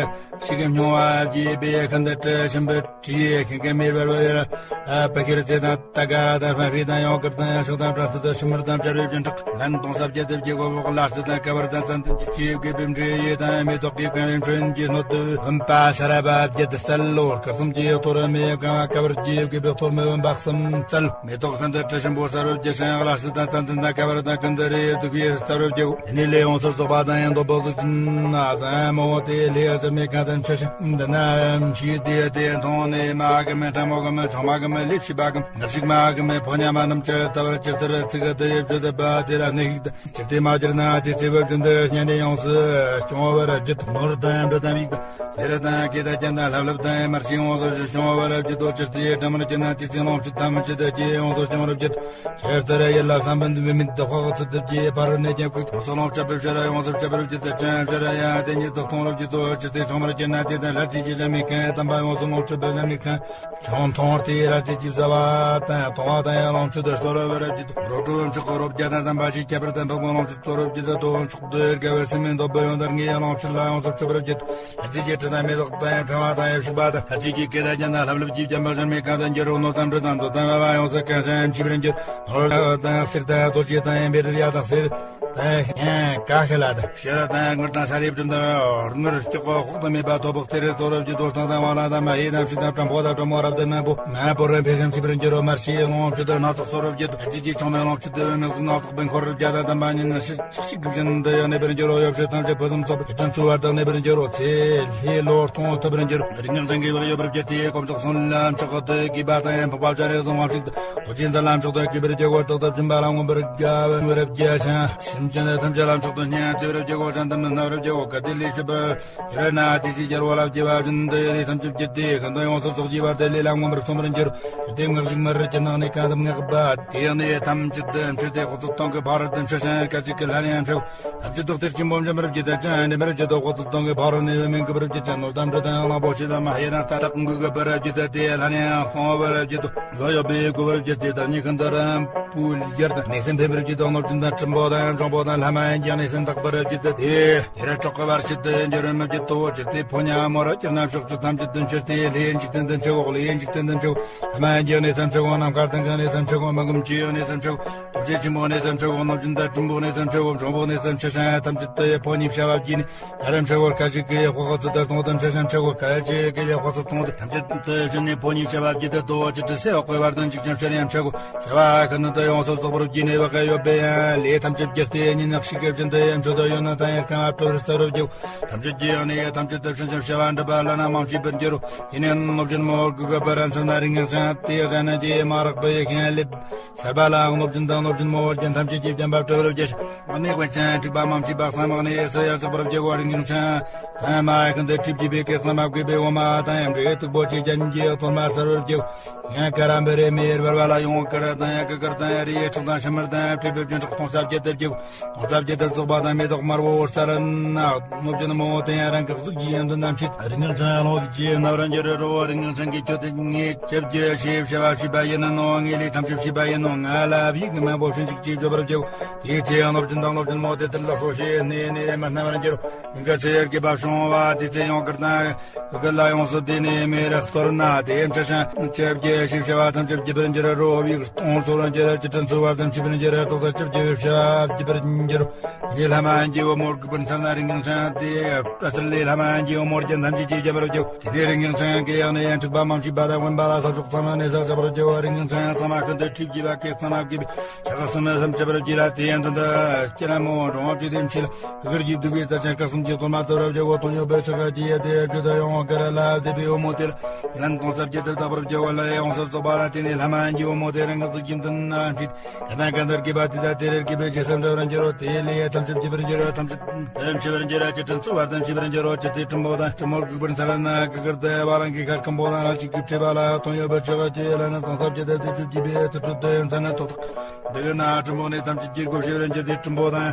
ཞིག་གི་སྨྱུང་བ་བགྱིས་པའི་ཤིན་ཏུ་དྲི་ཞིམ་པོ་དྲི་ཤིང་གི་མེ་འབར་བ་ཡོད་ལ། པ་ཁྱེར་ཚེ་དང་ཏ་ག་དང་ཧྥ་ཧྥི་དང་ཡང་དཀར་དང་ཡང་ཤོག་དང་བྲག་སྟོད་དང་ཤུ་མར་དང་བྱ་རོས་ཀྱི་བྲག་ལན་སྟོང་ས་བརྒྱད་དུ་བགྱི་གོ་བག་ལ་སྟོད་དང་ཀ་བར་དང་ཙན་དན་གྱི་ཆེ་བགྱི་བའི་འབྲས་ཡོས་དང་མེ་ཏོག་གི་གང་རིམ་ཆོས་ཀྱི་སྣོད་དུ་བུམ་པ་ས་ར་བ་བརྒྱད་དུ་གསལ་ལོ། སྐར་གསུམ་གྱི་གཏོར་མའི་གང་བ་ཀ་བར་གྱི་བགྱི་བའི་གཏོར་མའི་བུམ་པ་གསུམ་གསལ། མེ་ཏོག་ཤིན་ཏུ་དྲི་ཞིམ་པོ་ས་རུ་བརྒྱུ་ཞིང་ལ་སྟོད་དང་ཙན་དན་དང་ཀ་བར་དང་ཀུན་ཏུ་རེ་དུ་བགྱི་ས་རུ་བརྒྱུ། དེ་ནས་ལས་ཡོངས་སུ་རྫོགས་པ་དང་ཡང་འདོད་པ་གཟུགས་ཅན་ན་ཟ་མོ་དེ་ལས་ཟ་མའི་གང་དང་ཆ་ཞིང་འདི་ན་མཆིས་ཏེ་དེ་མཐོང་ནས་མ་གི་མེ་ཕྲ་མོ་གི་མེ་ཆུང་མ་གི་མེ་ལས་ཕྱི་པ་གི་མེ་ངར་ཞིག་མ་གི་མེ་ཕོ་ཉ་མ་རྣམས་ཀྱི་ལྟ་བར་ཇི་ལྟར་ཚིག་གི་དེ་ཡི་བརྗོད་པ་དེ་ལ་གནས་ཤིག་ཇི་སྟེ་མ་གྱུར་ན་དེ་ཚེ་བབ་ཅིང་འདི་སྙན་ནས་ཡོངས་སུ་སྐྱོང་བར་བགྱིད། ནོར་དང་འབྲུ་དང་རིགས་དང་གསེར་དང་གོས་དང་རྒྱན་དང་ལྷབ་ལྷུབ་དང་དམར་ཆེན་ཡོངས་སུ་སྐྱོང་བར་བགྱིད་དོ། ཇི་སྟེ་དྲི་མར་གྱུར་ན་དེ་ཚེ་ལོངས་སྤྱོད་ཐམས་ཅད་དེ་ཡོངས་སུ་སྐྱོང་བར་བགྱིད། ཇི་ལྟར་ཡིད་ལ་བསམ་པ་འདུན་མི་དཔག་ཚད་དུ་བགྱིས་པར་གནས་ཀྱང་ཀུན་ཡོངས་སུ་ལོངས་སྤྱོད་པའི་ཕྱིར་ཡོངས་སུ་སྤྱོད་པར་བགྱིད་དེ་ཅང་ཕྱིར་ཡང་དེ་ཉིད་དུ་གཏོང་བར་བགྱིད་དོ། ཇི་སྟེ་ཆུང་མར་གྱུར་ན་དེ་དང་ལྷར་བཅས་ཀྱི་གཞན་མི་ཁན་དམ་པ་ཡོངས་སུ་ལོངས་སྤྱོད་པའི་གཞན་མི་ཁན། ཆུང་མཐོང་སྟེ་ར་ཅི་ཅི་བཟའ་བ་དང་གཏོང་བ་དང་ཡང་ལོངས་སྤྱོད་དུ་སྟོར་བར་བགྱིད་དོ། རོ་ཀྲུ་མཆོག་གི་རོ་བརྒྱ་དང་ལྡན་པ་ཞིག་ཁྱད་པར་དུ་འཕགས་པའི་ལོངས་སྤྱོད་སྟོར་བར་བགྱིད་དོ། མཆོག་ཏུ་དགའ་བའི་སེམས་མི་འདོད་པའི་ཡོན་ཏན་ངེས་ཡང་ལོངས་སྤྱོད་ལ་ཡོངས་སུ་སྤྱོད་པར་བགྱིད་དོ། ལྷ་རྫས་ཀྱི་དྲི་དང་མེ་ཏོག་དང་ཡང་ཕྲེང་བ་དང་ཡང་བྱུག་པ་དང་ལྷ་རྫས་ཀྱི་གོས་དང་རྒྱན་དང་ལྷབ་ལྷུབ་ཀྱིས་བརྒྱན་པར་གཞན་མི་གང་དུ་འགྱུར་རོ། ནོར་དང་འབྲུ་དང་མཛོད་དང་དམའ་བ་ཡོངས་སུ་གང་ཞིང་མཆིས་པར་འགྱུར། ནོར་དང་གསེར་དང་རྡོ་རྗེ་དང་ཡང་བཻ་ཌཱུརྱ་དང་གསེར། དང་ཡང་ཀ་ཤ་ལ་དང་ཤེ་ར་དང་དངུལ་དང་ཤ་རིའི་བྲུམ་དང་དངུལ་སྐྱོགས་དཔག་ཏུ་མེད་པ་ཐོབ་པོ་སྟེ་རེ་གཏོར་བར་བགྱིད་དོ། སྟག་དང་བ་ལང་དང་མ་ཧེ་དང་ཕྱི་དང་བྲམ་ཕོ་དང་བྲམ་མོ་རབ་དང་མང་པོ་མང་པོ་རབ་འཕེལ་ཞིང་མཆིས་པར་འགྱུར་རོ། མར་ཤེས་ལོངས་སྤྱོད་དུ་སྣ་ཚོགས་གསོལ་བར་བགྱིད་དོ། ལྷ་རྫས་ཀྱི་ཆུང་མའི་ལོངས་སྤྱོད་དུ་ནགས་སུ་སྣ་ཚོགས་པའི་འཁོར་རབ་བརྒྱ་དང་ལྡན་པ་ཉིད་ནི་ཤི་ཤི་ཤི་བཞིན་དུ་ཡང་གནས་པར་འགྱུར་རོ། ཡོ་བྱད་ཐམས་ཅད་ཕུན་སུམ་ཚོགས་པའི་ཡིད་ཀྱང་ཚོལ་བ་དང་གནས་པར་འགྱུར་རོ། ཚེ་ལྷའི་བློ་གཏོང་ཐུབ་པར་འགྱུར་རོ། རིགས་ངན་ཅན་གྱི་བུ་ལ་ཡོད་པར་བགྱིད་དེ་དཀོན་མཆོག་གསུམ་ལ་མཆོག་ཏུ་དགྱེས་པ་དང་ཡང་འཕགས་པ་བྱ་རའི་གཟུངས་སྔགས་ཤིག་ཏུ། རྡོ་རྗེ་འཛིན་ལ་མཆོག་ཏུ་གུས་པར་བགྱི་གོ། རྟག་ཏུ་སྦྱིན་པ་ལ་མངོན་པར་དགའ་བར་བགྱི་ཞིང་། སེམས་ཅན་ཐམས་ཅད་ལ་མཆོག་ཏུ་བརྙས་བརྩེ་བར་བགྱི་གོ། བྱམས་དང་ནུས་སྣང་བར་བགྱི་གོ། གལ་ཏེ་ལས་བྱེད་པར་ཡོད་ན་དེ་ཚེ་རྒྱལ་བ་ལ་བགྱི་བ་བཞིན་དུ་ཡི་ལས་ཐམས་ཅད་བགྱིད་དེ་གང་དུ་ཡོངས་སུ་རྫོགས་ཀྱི་བར་དུ་ལས་ལ་མངོན་པར་མཐོང་བར་འགྱུར། དེ་སྔགས་ཤིག་མར་གྱི་ནང་ནས་གང་དུ་སྔགས་པ་དེ་ཡང་ནས་ཐམས་ཅད་དུ་མཆོད་དེ་དབུ་གཙུག་སྟེང་གི་ཕ་རོལ་ཏུ་མཆི་ཞིང་སྐད་ཅིག་གིས་ལྷར་ཡང་མཆི། ཐམས་ཅད་དུ་གཏེར་ཆེན་པོ་འཇོམས་པར་བགྱིད་དེ་ཅང་འདྲེན་པར་བགྱིད་དོ། དབུ་གཙུག་སྟེང་གི་ཕ་རོལ་ནས་འོད་མའི་གུས་པར་བགྱིད་ཅིང་ནོར་དང་འབྲུ་དང་ཡང་གླང་པོ་ཆེ་དང་མ་ཧེ་རང་ལྟར་དག་གུས་པར་བགྱིད་དེ་དེ་ལྷར་ཡང་གཏོང་བར་བགྱིད་དོ། ལོ་ཡོད་པའི་གུས་པར་བགྱིད་དེ་བདག་ཉིད་ཀུན་ཏུ་རིན་པོའི་རྒྱལ་དང་གནས་སེམས་ཕན་པར་བགྱིད་དོ། ནོར་ཅན་དང་ཁྲིམས་པོ་དང་ཡང་འབྱུང་པོ་དང་ལྷ་མ་ཡིན་ཀྱང་གནས་སེམས་དག་པར་བགྱིད་དེ་དེ་དེ་ར་གྲོགས་ཀ་བར་ཆད་དུ་འགྱུར་མི་བགྱིད་དོ། ཇི་སྟེ་ཕོ་ཉ་མོ་ར་གྱུར་ན་ཕྱོགས་བཅུ་ཐམས་ཅད་དུ་མཆོད་དེ་ལྷའི་འཇིག་རྟེན་དུ་མཆི་གོ། ལྷའི་འཇིག་རྟེན་དུ་མཆི་གོ། ལྷ་མ་ཡིན་ཀྱང་གནས་སུ་མཆི་གོ། ནམ་མཁའ་ལྡིང་གི་གནས་སུ་མཆི་གོ། མི་ཁོམ་ཆུ་ཡི་གནས་སུ་མཆི་གོ། དུག་ རྗེ་ཆེན་པོ་གནས་སམ་ཆོས་གོ་སྣོད་བཅུད་དང་། སྲིན་པོ་གནས་སམ་ཆོས་གོ། འབྱུང་པོ་གནས་སམ་ཆུ་ཤིང་ཐམས་ཅད་དུ་ཡི་ཕོ་ཉིད་བྱ་བ་བགྱིས་ནས། ད་རེམ་ཆོས་གོ་ཁ་ཅིག་གི་ཡི་ཕོ་ཁ་ཚུ་དར་སྟོང་དུ། ཆུ་ཤིང་ཆོས་གོ་ཁ་ཅིག་གི་ཡི་ཕོ་ཚུ་སྟོང་དུ། ཐམས་ཅད་དུ་ཡི་བྱིན་ནས་ཕོ་ཉིད་བྱ་བ་བགྱིད་དུ་དོ། ཅི་སྲིད་སའི་འོག་གི་བར་དུ་འཇིག་ཅིང་ཤི་ཡང་ཆོས་གོ་བྱ་བ་ཁ་ནི་དུ་ཡོངས་སུ་རྫོགས་པར་བགྱིས་ནས། བག་གི་ཡོད་པའི་ཡང་ལས་ཐམས་ཅད་བགྱིས་ཏེ། ཉིན་ནག་ཤིག་གི་བཞིན་དུ་ཡང་མཆོད་དོ། ཡོད་ན་དང་ཡང་སྐར་མ་བྲོ་བར་སྟོར་བར་བགྱིའོ། ཐམས་ཅད་ཀྱི་ཡང་ནི་ཡི་ཐམས་ཅད་དུ་བྱིན་ཅིང་བྱ་བ་འགྲུབ་པ་ལ་ན་མང་བྱེད་པར་འགྱུར་རོ། ཡིན་ནའང་གནོད་སྦྱིན་མོ་གུ་གུ་པ་རན་ཚ་ན་རིང་ངེ་ཅང་དེ་ཡང་ན་ཀྱེ་མ་རག་པའི་ཡེ་ཤེས་ལེབ། སརྦ་ལའང་གནོད་སྦྱིན་དང་གནོད་སྦྱིན་མོ་བརྒྱན་ཐམས་ཅད་ཀྱིས་བརྒྱན་པ་སྤྲོ་བར་བགྱི། དམག་ནི་དཔེ་ཅན་འཁྲིག་པ་མང་ཆེ་བ་གསང་དམག་ནི་ཡེ་སུ་ཡར་ཆགས་པར་བགྱི་གོ། རིང་ངེ་ཅང་ཚང་མ་ཀུན་ཏུ་ཁྲིབ་ཀྱི་བེ་ཀེ་གསང་མ་བགོས་པའི་འོ་མ་དང་ཡང་འབྲེལ་སྟུག་པོ་ཆེ་ཅན་གྱི་གཏོར་མ་སར་བར་བགྱི། ཡང་ཀ་ར་འབེ་རེ་མེ་ཡེར་བར་བ་ལ་ཡོང་ཀ་ར་དང་ཡང་ཀ་ཀར་དང་ཡང་རི་ཡེ་ཁྲག་དང་ཤི་མར་དང་ཡང་ཁྲིབ་བེ་བྱིན་ཁྲག་སྟོང་ས་བརྒྱད་དུ་བགྱི། སྟོང་ས་བརྒྱད་དུ་རྫོགས་པ་དང་མེ་ཏོག་དམར་པོ་འོད་གསལ་ན་གནོད་སྦྱིན་མོ་དེ་ཡང་རང་གི་གཟུགས་ཀྱི་ཡོན་ཏན་རྣམས་ཕྱིས། རིང་ངེ་ཅང་ལོག་ཅེས་རྣམ་པར་འགྱུར་རོ། རིང་ངེ་ཅང་གིས་ཁྱོད་དེ་ངས་ཆབ་ཀྱི་ཞེས་བྱ་བ་ཞུས་པ་ཡིན་ནོ། ངས་ལས་ཐམས་ཅད་ཞུས་པ་ཡིན་ནོ། ང་ལ་བག་གི་མང་པོ་བྱིན་ཅིག་ཅེས་བརྗོད་པར་བགྱིའོ། དེའི་ཚེ་ཡང་གནོད་སྦྱིན་དང་གནོད་སྦྱིན་མོ་དེ་དེར་ལགས་སོ་ཞེས་ནས་ནས་མ་རྣམ་པར་འགྱུར་རོ། ཀ་ཚེ་ཡར་གྱི་བབ་བྱུང་བ་དེ་ཚེ་ཡང་ཀར་དང་ཀ་ལ་ཡོངས་སུ་དེ་ནས་མེ་རེ་གཏོར་ན་དེ་ཡང་ཆ་ཤང་ཆབ་ཀྱི་ཞིབ་བྱ་བ་ཐམས་ཅད་བགྱིད་པར་འགྱུར་རོ། བིག་སྟོང་སོར་འགྱུར་ཅི་དྲན་ཚུལ་བར་དུ་འཆི་བར་འགྱུར་རོ། ཏོག་ཏོག་ཆབ་ཀྱི་ཞིབ་བྱ་བ་བགྱིད་པར་འགྱུར་རོ། དེ་ནས་ལྷ་མ་ཡིན་གྱི་བུ་མོར་གུས་པར་འཚལ་ན་རིང་ངེ་ཅང་དེ་པྲ་སིར་ལས་ལྷ་མ་ཡིན་གྱི་བུ་མོར་རྒྱན་ཐམས་ཅད་ཀྱིས་བརྒྱན་པར་བགྱིའོ། དེ་ནས་རིང་ངེ་ཅང་གི་ཡང་ནས་ཡང་འཁྲིག་པ་མང་ཆེ་བ་དང་དབེན་པ་ལ་ས་ཕྱོགས་ཚང་མ་ནས་ས་ཆགས་པར་བགྱིའོ། རིང་ངེ་ཅང་ཚང་མ་ཀུན་ཏུ་ཁྲིབ་ཀྱི་བ་ཀེ་གསང་མ་བགོས་པའི་ཕྱག་གསུམ་སེམས་ཆེ་བར་བགྱིས་ལ། དེ་ཡང་དོན་དུ་སྐྱེ་ན་མོ་འགྲོ་བ་བཅུ་དེ་མཆིས་ལ། གུ་གུར་གྱི་བདུད་ཀྱི་རྩ་ཅན་སྐར་གསུམ་གྱི་གཏོར་མ་ཚོར་བར་བྱའོ། དོན་ཡོད་པའི་ཕྱག་ག་ཀྱི་ཡ་དེ་བརྗོད་དོ། ཡོང་བ་ཀ་ར་ལ་དེ་བའི་བུ་མོ་དེ་ལ་ལན་གཏོང་ས་བརྒྱད་དུ་བརྟག་པར་བྱའོ། ལ་ཡོངས་སུ་རྫོགས་པ་ལ། དེ་ནས་ལྷ་མ་ཡིན་གྱི་བུ་མོ་དེ་རང་གི་གཟུགས་ཀྱི་མདུན་ན་འཁྲིད། ཀ་དང་ཀ་འདར་གྱི་བ་དེ་དང་དེ་རེར་གྱི་བའི་རྗེས་སུ་འབྲང་བར་འགྱུར་རོ། དེ་ལས་ཐམས་ཅད་བགྱིད་པར་འགྱུར་རོ། ཐམས་ཅད་ཐམས་ཆེ་བར་འགྱུར་རོ། ཅི་དྲན་ཚུལ་བར་དུ་འཆི་བར་འགྱུར་རོ། ཅི་སྟེ་ཁྲིམས་པོ་དང་ཁྲིམས་མོར་གུས་པར་འཚལ་ན་གུ་གུར་དང་བ་ལང་གི་ཁར་ཁམས་པོ་དང་ལ་ཞིག་གི་ཁྲི་བ་ལ་དོན་ཡོད་པར་ཆོག་ག་ཅི་ལ་ན་གཏོང་ས་བརྒྱད་དུ་དེ་བཅུ་གྱི་བའི་དུ་ཁྲུ་དུ་ཡང་ཚ་ན་ཐོག་ཐག་འདི་གི་ན་ཁྲིམས་པོ་ནི་ཐམས་ཅད་ཀྱི་སྒོ་ཕྱེ་བར་འགྱུར་ཏེ་ཁྲིམས་པོ་དང་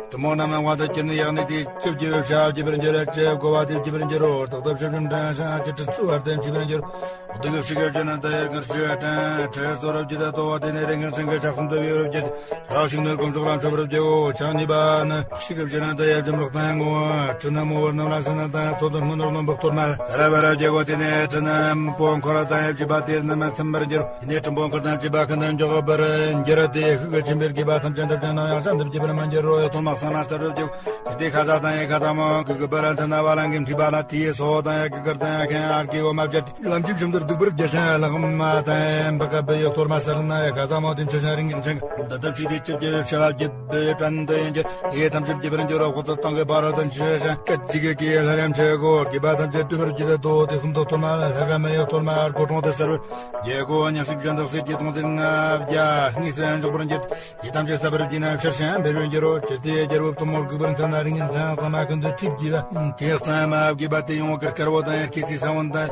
ཁྲིམས་པོ་རྣམས་དབང་དུ་གྱུར་ནས་ཡག་ནི་དེ་ཆབ་ཀྱི་བའི་བྱ་བ་བགྱིད་པར་འགྱུར་ར། ཅི་དགོས་པ་དེ་བགྱིད་པར་འགྱུར་རོ། ཏག་ཏག་ཆབ་ཆུང་དྲན་ཤ་ཅི་དྲན་ཚུལ་བར་དུ་འཆི་བར་འགྱུར་རོ། དེ་གི་ཤི་ག་ཅི་ན་ད་ཡར་གར་ཆུ་ཡ་དྲན་ཁྲེ་སོ་རབ་ཀྱི་ད་ཏོ་བ་དེ་ནས་རེ་ངར་སེང་གི་ཆགས་སུ་འདུ་བའི་རབ་ཀྱི་ཆགས་ཤིག་ནི་སྐོམ་ཆོག་ལམ་ཆོག་རབ་ཀྱི་འོ་ཆགས་ནི་བ་ནི་ཤི་ག་ཅི་ན་ད་ཡར་འཇམ་རོགས་དང་ངོ་བ་ཁྲི་ན་མོ་བར་ནམ་ལ་ས་ན་ད་ཚོ་དོན་སྔོན་རོགས་ནོམ་བག་གཏོར་མ་ས་ར་བ་རབ་ཀྱི་འོ་དེ་ནས་ཁྲི་ན་པོ་འཁོར་ད་ཡབ་ཀྱི་བ་དེ་ནི་མ་ཚིམ་པར་འགྱུར། དེ་ནས་ཁྲིམས་པོ་འཁོར་དང་བཅས་པ་ཁ་ན་འཇོག་པར་འགྱུར་ར། དེ་ཤུགས་ཀྱི་ཆེན་པོའི་དགེ་བ་ཐམས་ཅད་འགྲུབ་ཅིང་ནམ་ཡང་བསམ་དུ་བགྱིད་པར་མ་འགྱུར་རོ། ཡ་ཐོག་མ་གསང་ན་ལྟར་རོ་བགྱིའོ། དེ་དེ་ཁ་ཟ་དང་ཡ་ཁ་ཟ་མོ་གུ་གུ་པ་ར་ཚ་ན་བ་ལང་གི་མཁྲིས་པ་ལ་དེའི་སོ་དང་ཡ་གུ་གར་དང་ཡ་ཁན་ཨར་གི་འོ་མ་བཅད་དེ་ལམ་གྱི་བྱུམ་དུར་སྡུག་པར་བརྒྱལ་ཞིང་ལག་མ་དང་འབག་ག་བེ་ཡོ་གཏོར་མ་སར་ན་ཡ་ཁ་ཟ་མོ་དེ་མཆོད་ཞིང་རིང་གིང་ཆང་འདི་ལྟར་བྱས་ཏེ་ཆབ་ཀྱི་བྱ་བ་བགྱིད་པའི་དྲན་དུ་ཡིན་གྱི་དེ་ཐམས་ཅད་བགྱིད་པར་འགྱུར་རོ། ཁོ་ཚོ་སྟོང་གི་ཕ་རོ་དང་མཆོད་ཞིང་སྐད་ཅིག་གི་ལྷ་རམ་ཆེ་གོ་དགེ་བ་ཐམས་ཅད་སྒྲུབ་པར་བགྱིད་དོ། དེ་གསུམ་དུ་གཏོར་མ་ལ་ལྷ་ག་མེ་ཡོ་གཏོར་མ་ཨར་གོ་གྲོང་དུ་སར་བར་རྒྱལ་སྒོ་ཉག་ཤིག་གཞན་དག་སྲིད་ཀྱི་སྟོང་ཚན་ལྔ་བརྒྱ་གཉིས་སུ་འཇོག་པར་འགྱུར། དེ་ཐམས་ཅད་བསགས་པར་བགྱིས་ན་ཕྱིར་ཞིང་འབེལ་བར་འགྱུར་རོ། ཇི་སྟེ་རྒྱལ་པོ་གཏུམ་མོར་གུས་པར་འཚལ་ན་རིང་ངེ་ཅང་གསང་མ་ཀུན་ཏུ་ཁྲིབ་ཀྱི་བ་དེ་གསང་མ་བགྱིས་པ་དེ་ཡོང་བ་ཀར་དཀར་པོ་དང་ཡར་སྐྱེས་ཚེ་ས་བོན་དང་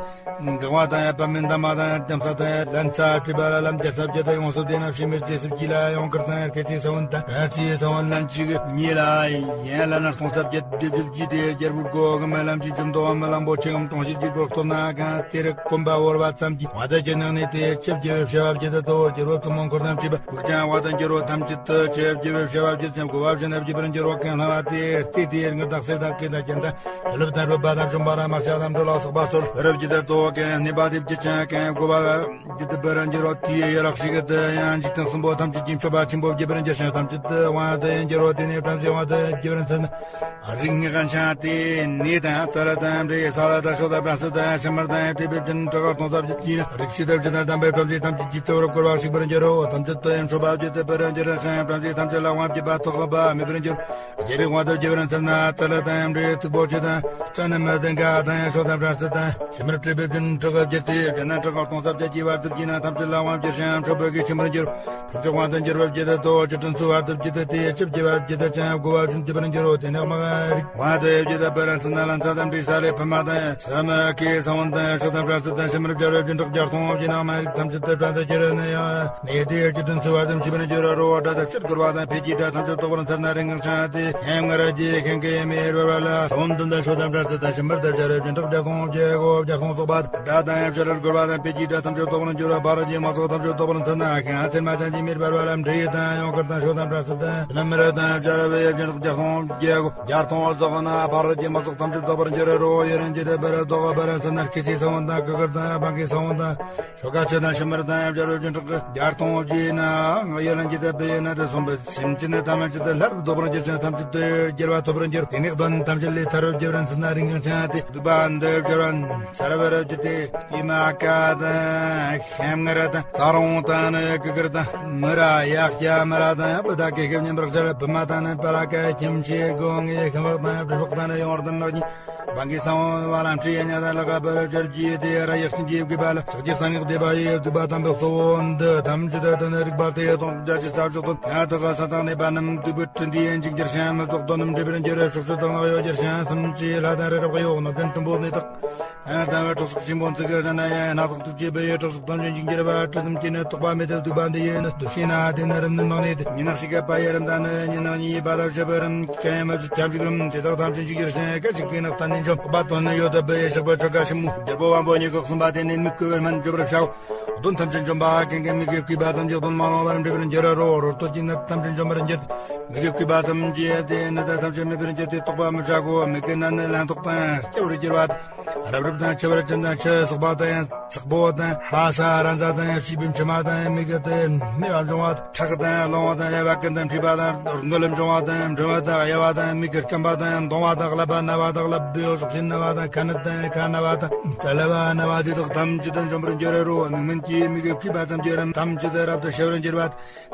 འགག་པ་དང་ཡར་པ་མིན་དམ་མ་དང་ཡར་འཇམ་ས་དང་ཡར་ལན་ཚ་བྲིས་པ་ལ་ལམ་རྒྱལ་ས་བརྒྱད་དང་ཡོངས་སུ་བདེ་ན་ཕྱི་མིར་རྗེས་སུ་བགྱིས་ལ་ཡོང་ཀར་དང་ཡར་སྐྱེས་ཚེ་ས་བོན་དང་ཡར་སྐྱེས་ས་བོན་ལན་གཅིག་གཉིས་ལ་ཡན་ལ་ན་སྟོང་ས་བརྒྱད་བསྒྲུབ་བསྒྲུབ་ཀྱིས་དེ་རྒྱལ་པོའི་སྒོ་གི་སྨོན་ལམ་གྱི་འཇུམ་དོ་སྨོན་ལམ་པོ་ཆེ་གམ་གྲོང་ཁྱེར་གྱི་སྒོ་གཏོར་ན་གང་དེར་གོམ་པ་བོར་བ་ཙམ་གྱིས་བ་དག་གི་ནང་ནས་དེ་ཆབ་ཀྱི་བྱ་བ་བགྱིད་དོ། རྒྱལ་པོ་གཏུམ་མོ་འཁོར་དང་བཅས་པ་བུག་ཅན་བ་དང་འགྱུར་རོ། ཐམས་ཅད་དུ་ཆེ་བར་བགྱི་བའི་བྱ་བ་བགྱིད་ཅིང་གོ་བ་བཞིན་དུ་བགྱིད་པར་འགྱུར་རོ། གང་སྣང་བ་དེ་ལྟས་དེའི་ངར་དང་གསེར་དང་གོས་དང་རྒྱན་དང་ལྷོད་ལྷོད་དང་རོལ་པ་དང་བྱུང་བ་ར་དམར་ཆ་དང་འབྲུ་ལ་སོགས་པ་སོར་རབ་བགྱིད་དུ་དོ། གང་གནས་པ་དེ་བགྱིད་ཅིང་གང་གོ་བ་བགྱིད་དུ་པར་འགྱུར་རོ། དེའི་ཡ་རག་ཞིག་གི་དུ་ཡང་འཇིག་རྟེན་གསུམ་པོ་ཐམས་ཅད་ཀྱི་མཆོད་པ་ཆེན་པོ་བགྱིད་པར་འགྱུར་ཞིང་ཐམས་ཅད་དུ་དབང་དུ་ཡང་འགྱུར་རོ། དེ་ནས་བྲམ་ཟེ་དབང་དུ་བགྱིད་པར་འཚལ་ན། རིགས་ངེས་གང་ཆང་དེ་ནས་དང་ཏཱ་ལ་དང་འབྲས་ས་ལ་དང་ཤོ་དང་བྲམ་ཟེ་དང་ཤ་མར་དང་དྲེག་པའི་བྱིན་གྲོགས་སྟོང་ས་བརྒྱད་ཀྱིས་རིགས་ཤི་དང་བྱིན་དང་དམ་པའི་བྲམ་ཟེ་ཐམས་ཅད་ཀྱི་ཆོས་རབ་བསྐོར་བ་ཞིག་པར་འགྱུར་རོ། ཐམས་ཅད་དུ་ཡང་མཆོད་པ་བརྗོད་དེ་པར་འགྱུར་ཞིང་བྲམ་ཟེ་ཐམས་ཅད་ལ་དབང་བགྱིད་པ་ཐོགས་པ་མེད་པར་འགྱུར། རྒྱལ་རིགས་དབང་དུ་བགྱིད་པར་འཚལ་ན་ཏཱ་ལ་དང་འབྲས་ཐུག་པོ་ཆེ་དང་སྲ་ན་མ་དང་ག་དང་ཡང་ཤོ་དང་བྲམ་ཟེ་དང་ཤ་མར་དྲེག་པའི་བྱིན་གྲོགས་བརྒྱད་དེ་བྱིན་གྲོགས་སྟོང་ས་བརྒྱད་ཀྱི་བར་དུ་བགྱིས་ན་ཐམས་ཅད་ལ་དབང་བགྱིད་ཞིང་མཆོད་པ་གིས་ཆེན་པོར་འགྱུར། ཐམས་ཅད་དབང་དུ་འགྱུར་བར་བགྱིད་དོ། ཅི་དྲན་ཚུལ་བར་དུ་བགྱིད་དེ་ཆབ་ཀྱི་བ་བགྱིད་དེ་ཅང་གོ་བ་བཞིན་བགྱིད་པར་འགྱུར་རོ། དེ་ནས་དམག་རིགས་དབང་དུ་བགྱིད་དེ་པར་འཚལ་ན་ལན་ཚ་དང་འབྲས་ས་ལས་ཕུ་མ་དང་ས་མ་ཀའི་ས་བོན་དང་ཤོ་དང་བྲམ་ཟེ་དང་ཤ་མར་སྦྱར་བའི་བྱིན་གྲོགས་བརྒྱ་སྟོང་བགྱིས་ན་དམག་རིགས་ཐམས་ཅད་དུ་བྲན་དུ་གྱུར་ནས་ཡང་ནས་དེ་ཅི་དྲན་ཚུལ་བར་དུ་འཆི་བར་འགྱུར་རོ། དགྲ་དང་ཕྱིར་འཁོར་བ་དང་ཕས་ཀྱི་དགྲ་ཐམས་ཅད་བཟློག་པར་འཚལ་ན་རིང་ ཤ་སྟེ། ཧེམ་ངར་གྱི་ཁེང་གི་མེ་རུ་ར་ལ། སོམ་དུན་དང་ཤོ་དང་བྲ་སི་དང་ཤི་མར་དང་ཤ་ར་བྱིན་ཏོག་བརྒྱ་སྟོང་བརྒྱད་སྒོ་བརྒྱ་སྟོང་སོགས་པ། སྒྲ་དང་ཡབ་ཤ་ར་སྒོར་བ་དང་པེ་ཅི་སྒྲ་ཐམས་ཅད་རྟོགས་པར་འགྱུར་བ། ཕ་ར་གྱི་མ་ཚོགས་ཐམས་ཅད་རྟོགས་པར་འཚལ་ན། ཁེང་ཚེར་མ་ཅན་གྱི་མེར་བར་བ་ལ་འབྲི་དང་ཡོང་ཁར་དང་ཤོ་དང་བྲ་སི་དང་ལམ་མི་ར་དང་ཡབ་ཤ་ར་བའི་ཡབ་བྱིན་ཏོག་བརྒྱ་སྟོང་བརྒྱད་སྒོ་བརྒྱ་སྟོང་སོགས་ན། ཕ་ར་གྱི་མ་ཚོགས་ཐམས་ཅད་རྟོགས་པར་འགྱུར་རོ། ཡེ་རན་གྱི་དེ་བར་རྟོགས་པར་འཚལ་ན། ཁི་ཚི་ས་བོན་དང་ཀི་ཀར་དང་བང་གི་ས་བོན་དང་། ཤོ་ཀ་ཆུ་དང་ཤི་མར་དང་ཡབ་ཤ་ར་བྱིན་ཏོག་བརྒྱ་སྟོང་བརྒྱད་ན། ཡེ་རན་གྱི་དེ་བེ་ན་དེ་སོམ་པའི་སེམས་ཅན་ནི་ཐ་མ་ཅི་དེ་ལྷར་རྟོགས་པར་འགྱུར་ཞིང་ཐམས་ཅད་དུ་རྒྱལ་བ་ཐོབ་པར་འགྱུར། དེ་ནི་གདོན་ཐམས་ཅད་ལས་ཐར་བར་འགྱུར་རན་ཚུལ་ན། རིང་གང་ཆང་དེ་སྡུག་པ་འདི་བྱོར་བ་ཚར་བར་འགྱུར་ཏེ། ཀྱེ་མ་ཀ་དང་ཤམ་ངར་དང་ཚ་རོང་དང་ནི་ཀི་ཀར་དང་མི་ར་ཡག་སྐྱ་མི་ར་དང་བུ་དག་གི་ཤེབ་ཉམས་པར་ཆར་བུ་མ་དང་ནི་པ་ར་ཀ་ཁྱིམ་ཆེ་སྒོ་ངའི་ཤམ་བག་དང་བྲུ་ཕག་དང་ནི་ཡོང་བར་དམ་ནག་ཉིད། བང་གི་ས་བོན་བ་ལ་འཁྲི་ཡ་ཉ་དང་ལ་ཀ་བར་སྦྱར་གྱི་དེ་ར་ཡག་ཤིན་གྱི་གུས་པ་ལ་ཕྱག་རྒྱའི་ས་ངག་བདེ་བ་ཡི་སྡིག་པ་དམ་པའི་གཙོ་བོ་འདི་ཐམས་ཅད་དུ་དོན་རིག་པ་དེ་སྟོང་རྒྱ་ཆེ་ས་བཅུ་སྟོང་ཡ་དག་ས་དང་གནས་པ་རྣམས་སྡིག་པའི་དྲི་འདིའི་འཇིགས་འགྱུར་ཞིང་མི་རྟོག་དོན་རྣམས་འགྲུབ་པར་འགྱུར། ཕྱོགས་བཅུ་དང་ནགས་གཡོ་འགྱུར་ཞིང་སུམ་ཅུའི་ལྷ་དང་རི་རབ་གཡོ་ནོར་ཅན་གྲུམ་པོ་ནི་དག་ཡང་དང་བའི་གྲོགས་སུ་ཆེན་པོ་འཚིག་གི་ཟ་ན་ཡང་སྣ་ཚོགས་ཐུགས་ཀྱི་བུ་ཡི་གྲོགས་སུ་ཐམས་ཅད་འཇིགས་འགྱུར་བ། དྲི་ཟམ་གྱི་ནི་རྟོག་པ་མེད་དུ་སྡུག་པ་འདི་ཡིན་ནི་འདུ་ཤེས་ན་དེ་ནི་རིམ་ནི་མང་ནི་དེ་ཉི་ནག་ཞིག་གི་པ་ཡི་རིམ་དང་ནི་ཉི་ནག་གཉིས་པ་ལ་བཞི་པའི་རིམ་ཀྱི་ཡང་མ་བཅུ་ཁྱམས་ཅིག་རིམ་དེ་དག་ཐམས་ཅད་འཇིགས་འགྱུར་ཞིང་སྐད་ཅིག་གིས་ནག་ཐན་ནི་འཇོམས་པ་དོན་ནི་ཡོད་དུ་བུ་ཡི་ཞགས་པ་ཆོ་ག་ཞིབ་མོ་རྒྱལ་པོ་དབང་པོ་ཉི་གོ་གསུམ་པ་དེ་ནི་མི་བསྐུལ་བར་སྨན་འཇོབ་རབ་བྱའོ། གདོན་ཐམས་ཅད་འཇོམས་པ་ཀུན་གྱི་མི་དགེ་བ་ཐམས་ཅད་གདོན་མ་ལོག་པར་འགྲིབ་པར་འགྱུར་རོ། རོ་སྟོད་ཀྱི་ནད་ཐམས་ཅད་འཇོམས་པར་འགྱུར། མི་དགེ་བ་ཐམས་ཅད་དེ་ནད་ཐམས་ཅད་མེད་པར་འགྱུར་ཏེ་རྟོག་པ་མི་བྱ་གོ། མི་དགེ་ནད་ནི་ལན་ཐོག་དང་སྐྱབས་རུ་གྱུར་པ། རབ་རིབ་དང་ཆུ་བར་ཅན་དང་ཆུ་སོགས་པ་དང་ཚགས་པོ་དང་ཧ་ས་ར་འཛའ་དང་བྱིས་པའི་མཆི་མ་དང་མིག་གི་དེ་མེད་པ་འབྱུང་བ། ཁྲག་དང་རླུང་བ་དང་རེ་བ་ཀུན་དང་འཁྲིས་པ་དང་རྒོལ་འབྱུང་བ་དང་འབྲུམ་བུ་དང་གཡའ་བ་དང་མིག་གི་སྐམ་པ་དང་གདོང་བ་དང་ཀླད་པ་ན་བ་དང་ཀླད་པའི་གཟུགས་ཅན་ན་བ་དང་ཁ་ནད་དང་ཁ་ན་བ་དང་ཀླད་པ་ན་བ་དེ་དག་ཐམས་ཅད་དུ་འཇོམས་པར་འགྱུར་རོ། མིག་སྨན་གྱིས་མི་དགེ་བ་ཐམས་ཅད་རབ་ཐམས་ཅད་དུ་རབ་ཏུ་ཞི་བར་འགྱུར་བ།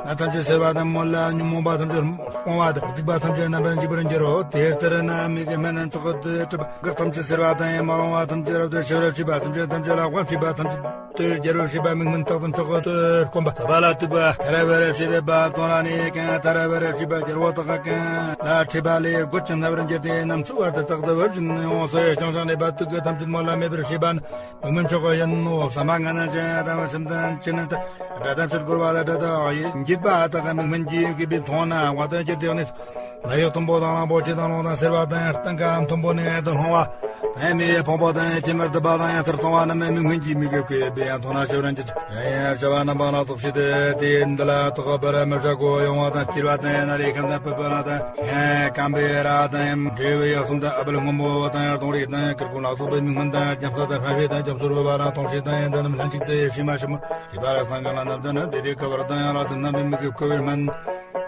ནད་ཐམས་ཅད་སེལ་བ་དང་མོད་ལ་ཉོན་མོངས་པ་ཐམས་ཅད་སྤོང་བ་དང་སྡིག་པ་ཐམས་ཅད་རྣམ་པར་འཇིག་པར་འགྱུར་རོ། དེ་ལྟར་ན་མི་དགེ་སྨན་རྣམས་མཆོག་ཏུ་གྲུབ་པ། འགག་ཐམས་ཅད་སེལ་བ་དང་ཡང་མ་རུངས་པ་ཐམས་ཅད་རབ་ཏུ་ཞི་བར་བྱེད་པ། སེམས་ཅན་ཐམས་ཅད་ལ་དབང་བྱེད་པ་ཐམས་ཅད་དུ་རྒྱལ་བར་བྱེད་པ། མིག་སྨན་རྟག་ཏུ་མཆོག་ཏུ་བསྐོམ་པ། ས་པ་ལ་ཐུག་པ། ཐར་བར་བྱེད་པ། བཙོན་ར་ནས་ཀྱང་ཐར་བར་བྱེད་པ། རྒྱལ་པོ་དག་གང་ལ་ཁྲིད་པ་ལས་རྒོད་ཅིང་ན་བར་འགྱུར་ཏེ་རྣམ་ཚུལ་བར་དུ་རྟག་ཏུ་བུ་བཞིན་ཡོངས་སུ་བསྐྱངས་ཤིང་གནས་པ་དུས་ཀྱི་ཐམས་ཅད་མོད་ལ་མེད་པར་བྱེད་པ་ནི། མིག་སྨན་མཆོག་ཡིན་ནོ། ས་མ་ང་ན་ཅན་དང་སེམས་དང་ཅི་ནི་དང་སྒྲ་ཐམས་ཅད་གོ་བ་ལ་སྒྲ་དང་ཡིད་འགྱུར་བ་དག་མིག་སྨན་གྱིས་གུས་པས་མཐོང་ན་དབང་དུ་གྱུར་ཏེ་གནས་སོ། ནད་གཡོག་མཐོན་པོ་དང་གླང་པོ་ཆེ་དང་རླུང་དང་སེར་བ་དང་སྟོན་ཀ་མཐོན་པོ་ནད་དུ་སློང་བ་དང་མེ་ཕོང་པོ་དང་ཁྱི་མར་དུ་བ་དང་ཡང་ཐར་གཏོང་བ་རྣམས་མིག་སྨན་གྱིས་མི་གུས་གུས་པས་ཡང་མཐོང་ན་ཞི་བར་འགྱུར། ཡང་ཡང་བྱ་བ་རྣམ་པ་སྣ་ཚོགས་བྱེད་དེ་དེ་འདི་ལ་དོགས་པར་མི་བྱ་གོ། ཡོང་བ་དང་སྐྱེར་བ་དང་ན་ལས་ཁམས་དང་སྤུ་སྤུ་ན་དང་སྐམ་པའི་ར་དང་འབྲས་བུ་ཡག་གསུམ་དང་ཨ་བལ་སྔོན་པོ་དང་ལྡོང་རིགས་དང་ཀིར་ཀུ་ལ་སོགས་པའི་མིག་སྨན་དང་རྒྱམ་ས་དང་སྨན་དཔེ་དང་རྒྱམ་སོར་བུ་བ་དང་སྟོང་བཤད་དང་ཡང་འདི་རྣམས་ལྷན་ཅིག་ཏུ་ཡེ་ཤེས་མ་ཞིག་མོ་ཞེས་པ་ར་སང་གང་ལ་ནམ་དུ་ནི་བདེ་བདེ་ཀ་བར་དང་ཡང་ལ་ཚུན་རྣམ་པའི་མི་གུས་གུས་པའི་སྨན།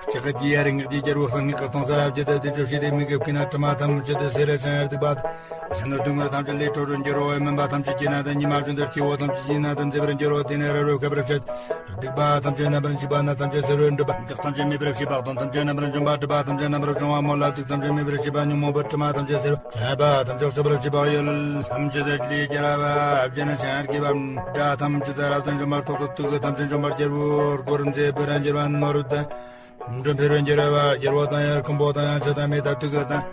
ལྕགས་ཀྱི་ཡ་རིང་གི་རྒྱལ་པོ་སང་ངེ་གི་སྟོང་ས་བརྒྱད་དུ་བདེ་ཆོས་ཤེས་ཏེ་མི་གུས་ཀྱི་ན་དྲི་མ་ཐམས་ཅད་དུ་སེ་རེ་ཅན་སྡིག་པ་དང་། གཞན་དུ་སྡུག་བསྔལ་ཐམས་ཅད་ལས་གྲོལ་བར་འགྱུར་རོ། སྨན་པ་ཐམས་ཅད་ཀྱི་ན་དང་ཉི་མ་བཞིན་དུ་སྐྱེ་བོ་ཐམས་ཅད་ཀྱི་ན་དང་མཛེས་པར་འགྱུར་རོ། དེ་ནས་རབ་རིབ་ཁ་བར་བྱེད། སྡིག་པ་ཐམས་ཅད་རྣམ་པར་འཇིག་པ། ནད་ཐམས་ཅད་སེལ་བར་འགྲུབ་པ། འགག་ཐམས་ཅད་མེད་པར་བྱེད་པ། གདོན་ཐམས་ཅད་རྣམ་པར་འཇོམས་པ། སྒྲིབ་པ་ཐམས་ཅད་རྣམ་པར་སྦྱོང་བ། མོད་ལ་དུག་ཐམས་ཅད་མེད་པར་བྱེད་པ། ཉོན་མོངས་པའི་དྲི་མ་ཐམས་ཅད་སེལ་བ། ཆད་པ་ཐམས་ཅད་གཅོད་པར་བྱེད་པ། ཡུལ་ཐམས་ཅད་དུ་ལས་རྒྱལ་བ་ཅན་ཞིང་རྒྱས་པ། སྒྲ་ཐམས་ཅད་དུ་རབ་ཏུ་འཇོམས་པ། ཐོག་ཏུ་དུག་ཐམས་ཅད་འཇོམས་པ། རྒྱལ་པོ་སྒོ་རུ་མཛེས་པར་འགྱུར་བ། ནོར་བུ་དང་འབྲུ་འཕེལ་བར་འགྱུར་བ། རྒྱལ་པོ་དང་ཡང་ཁང་པ་དང་ཡང་ཆུ་དང་མེ་དང་དུག་དང་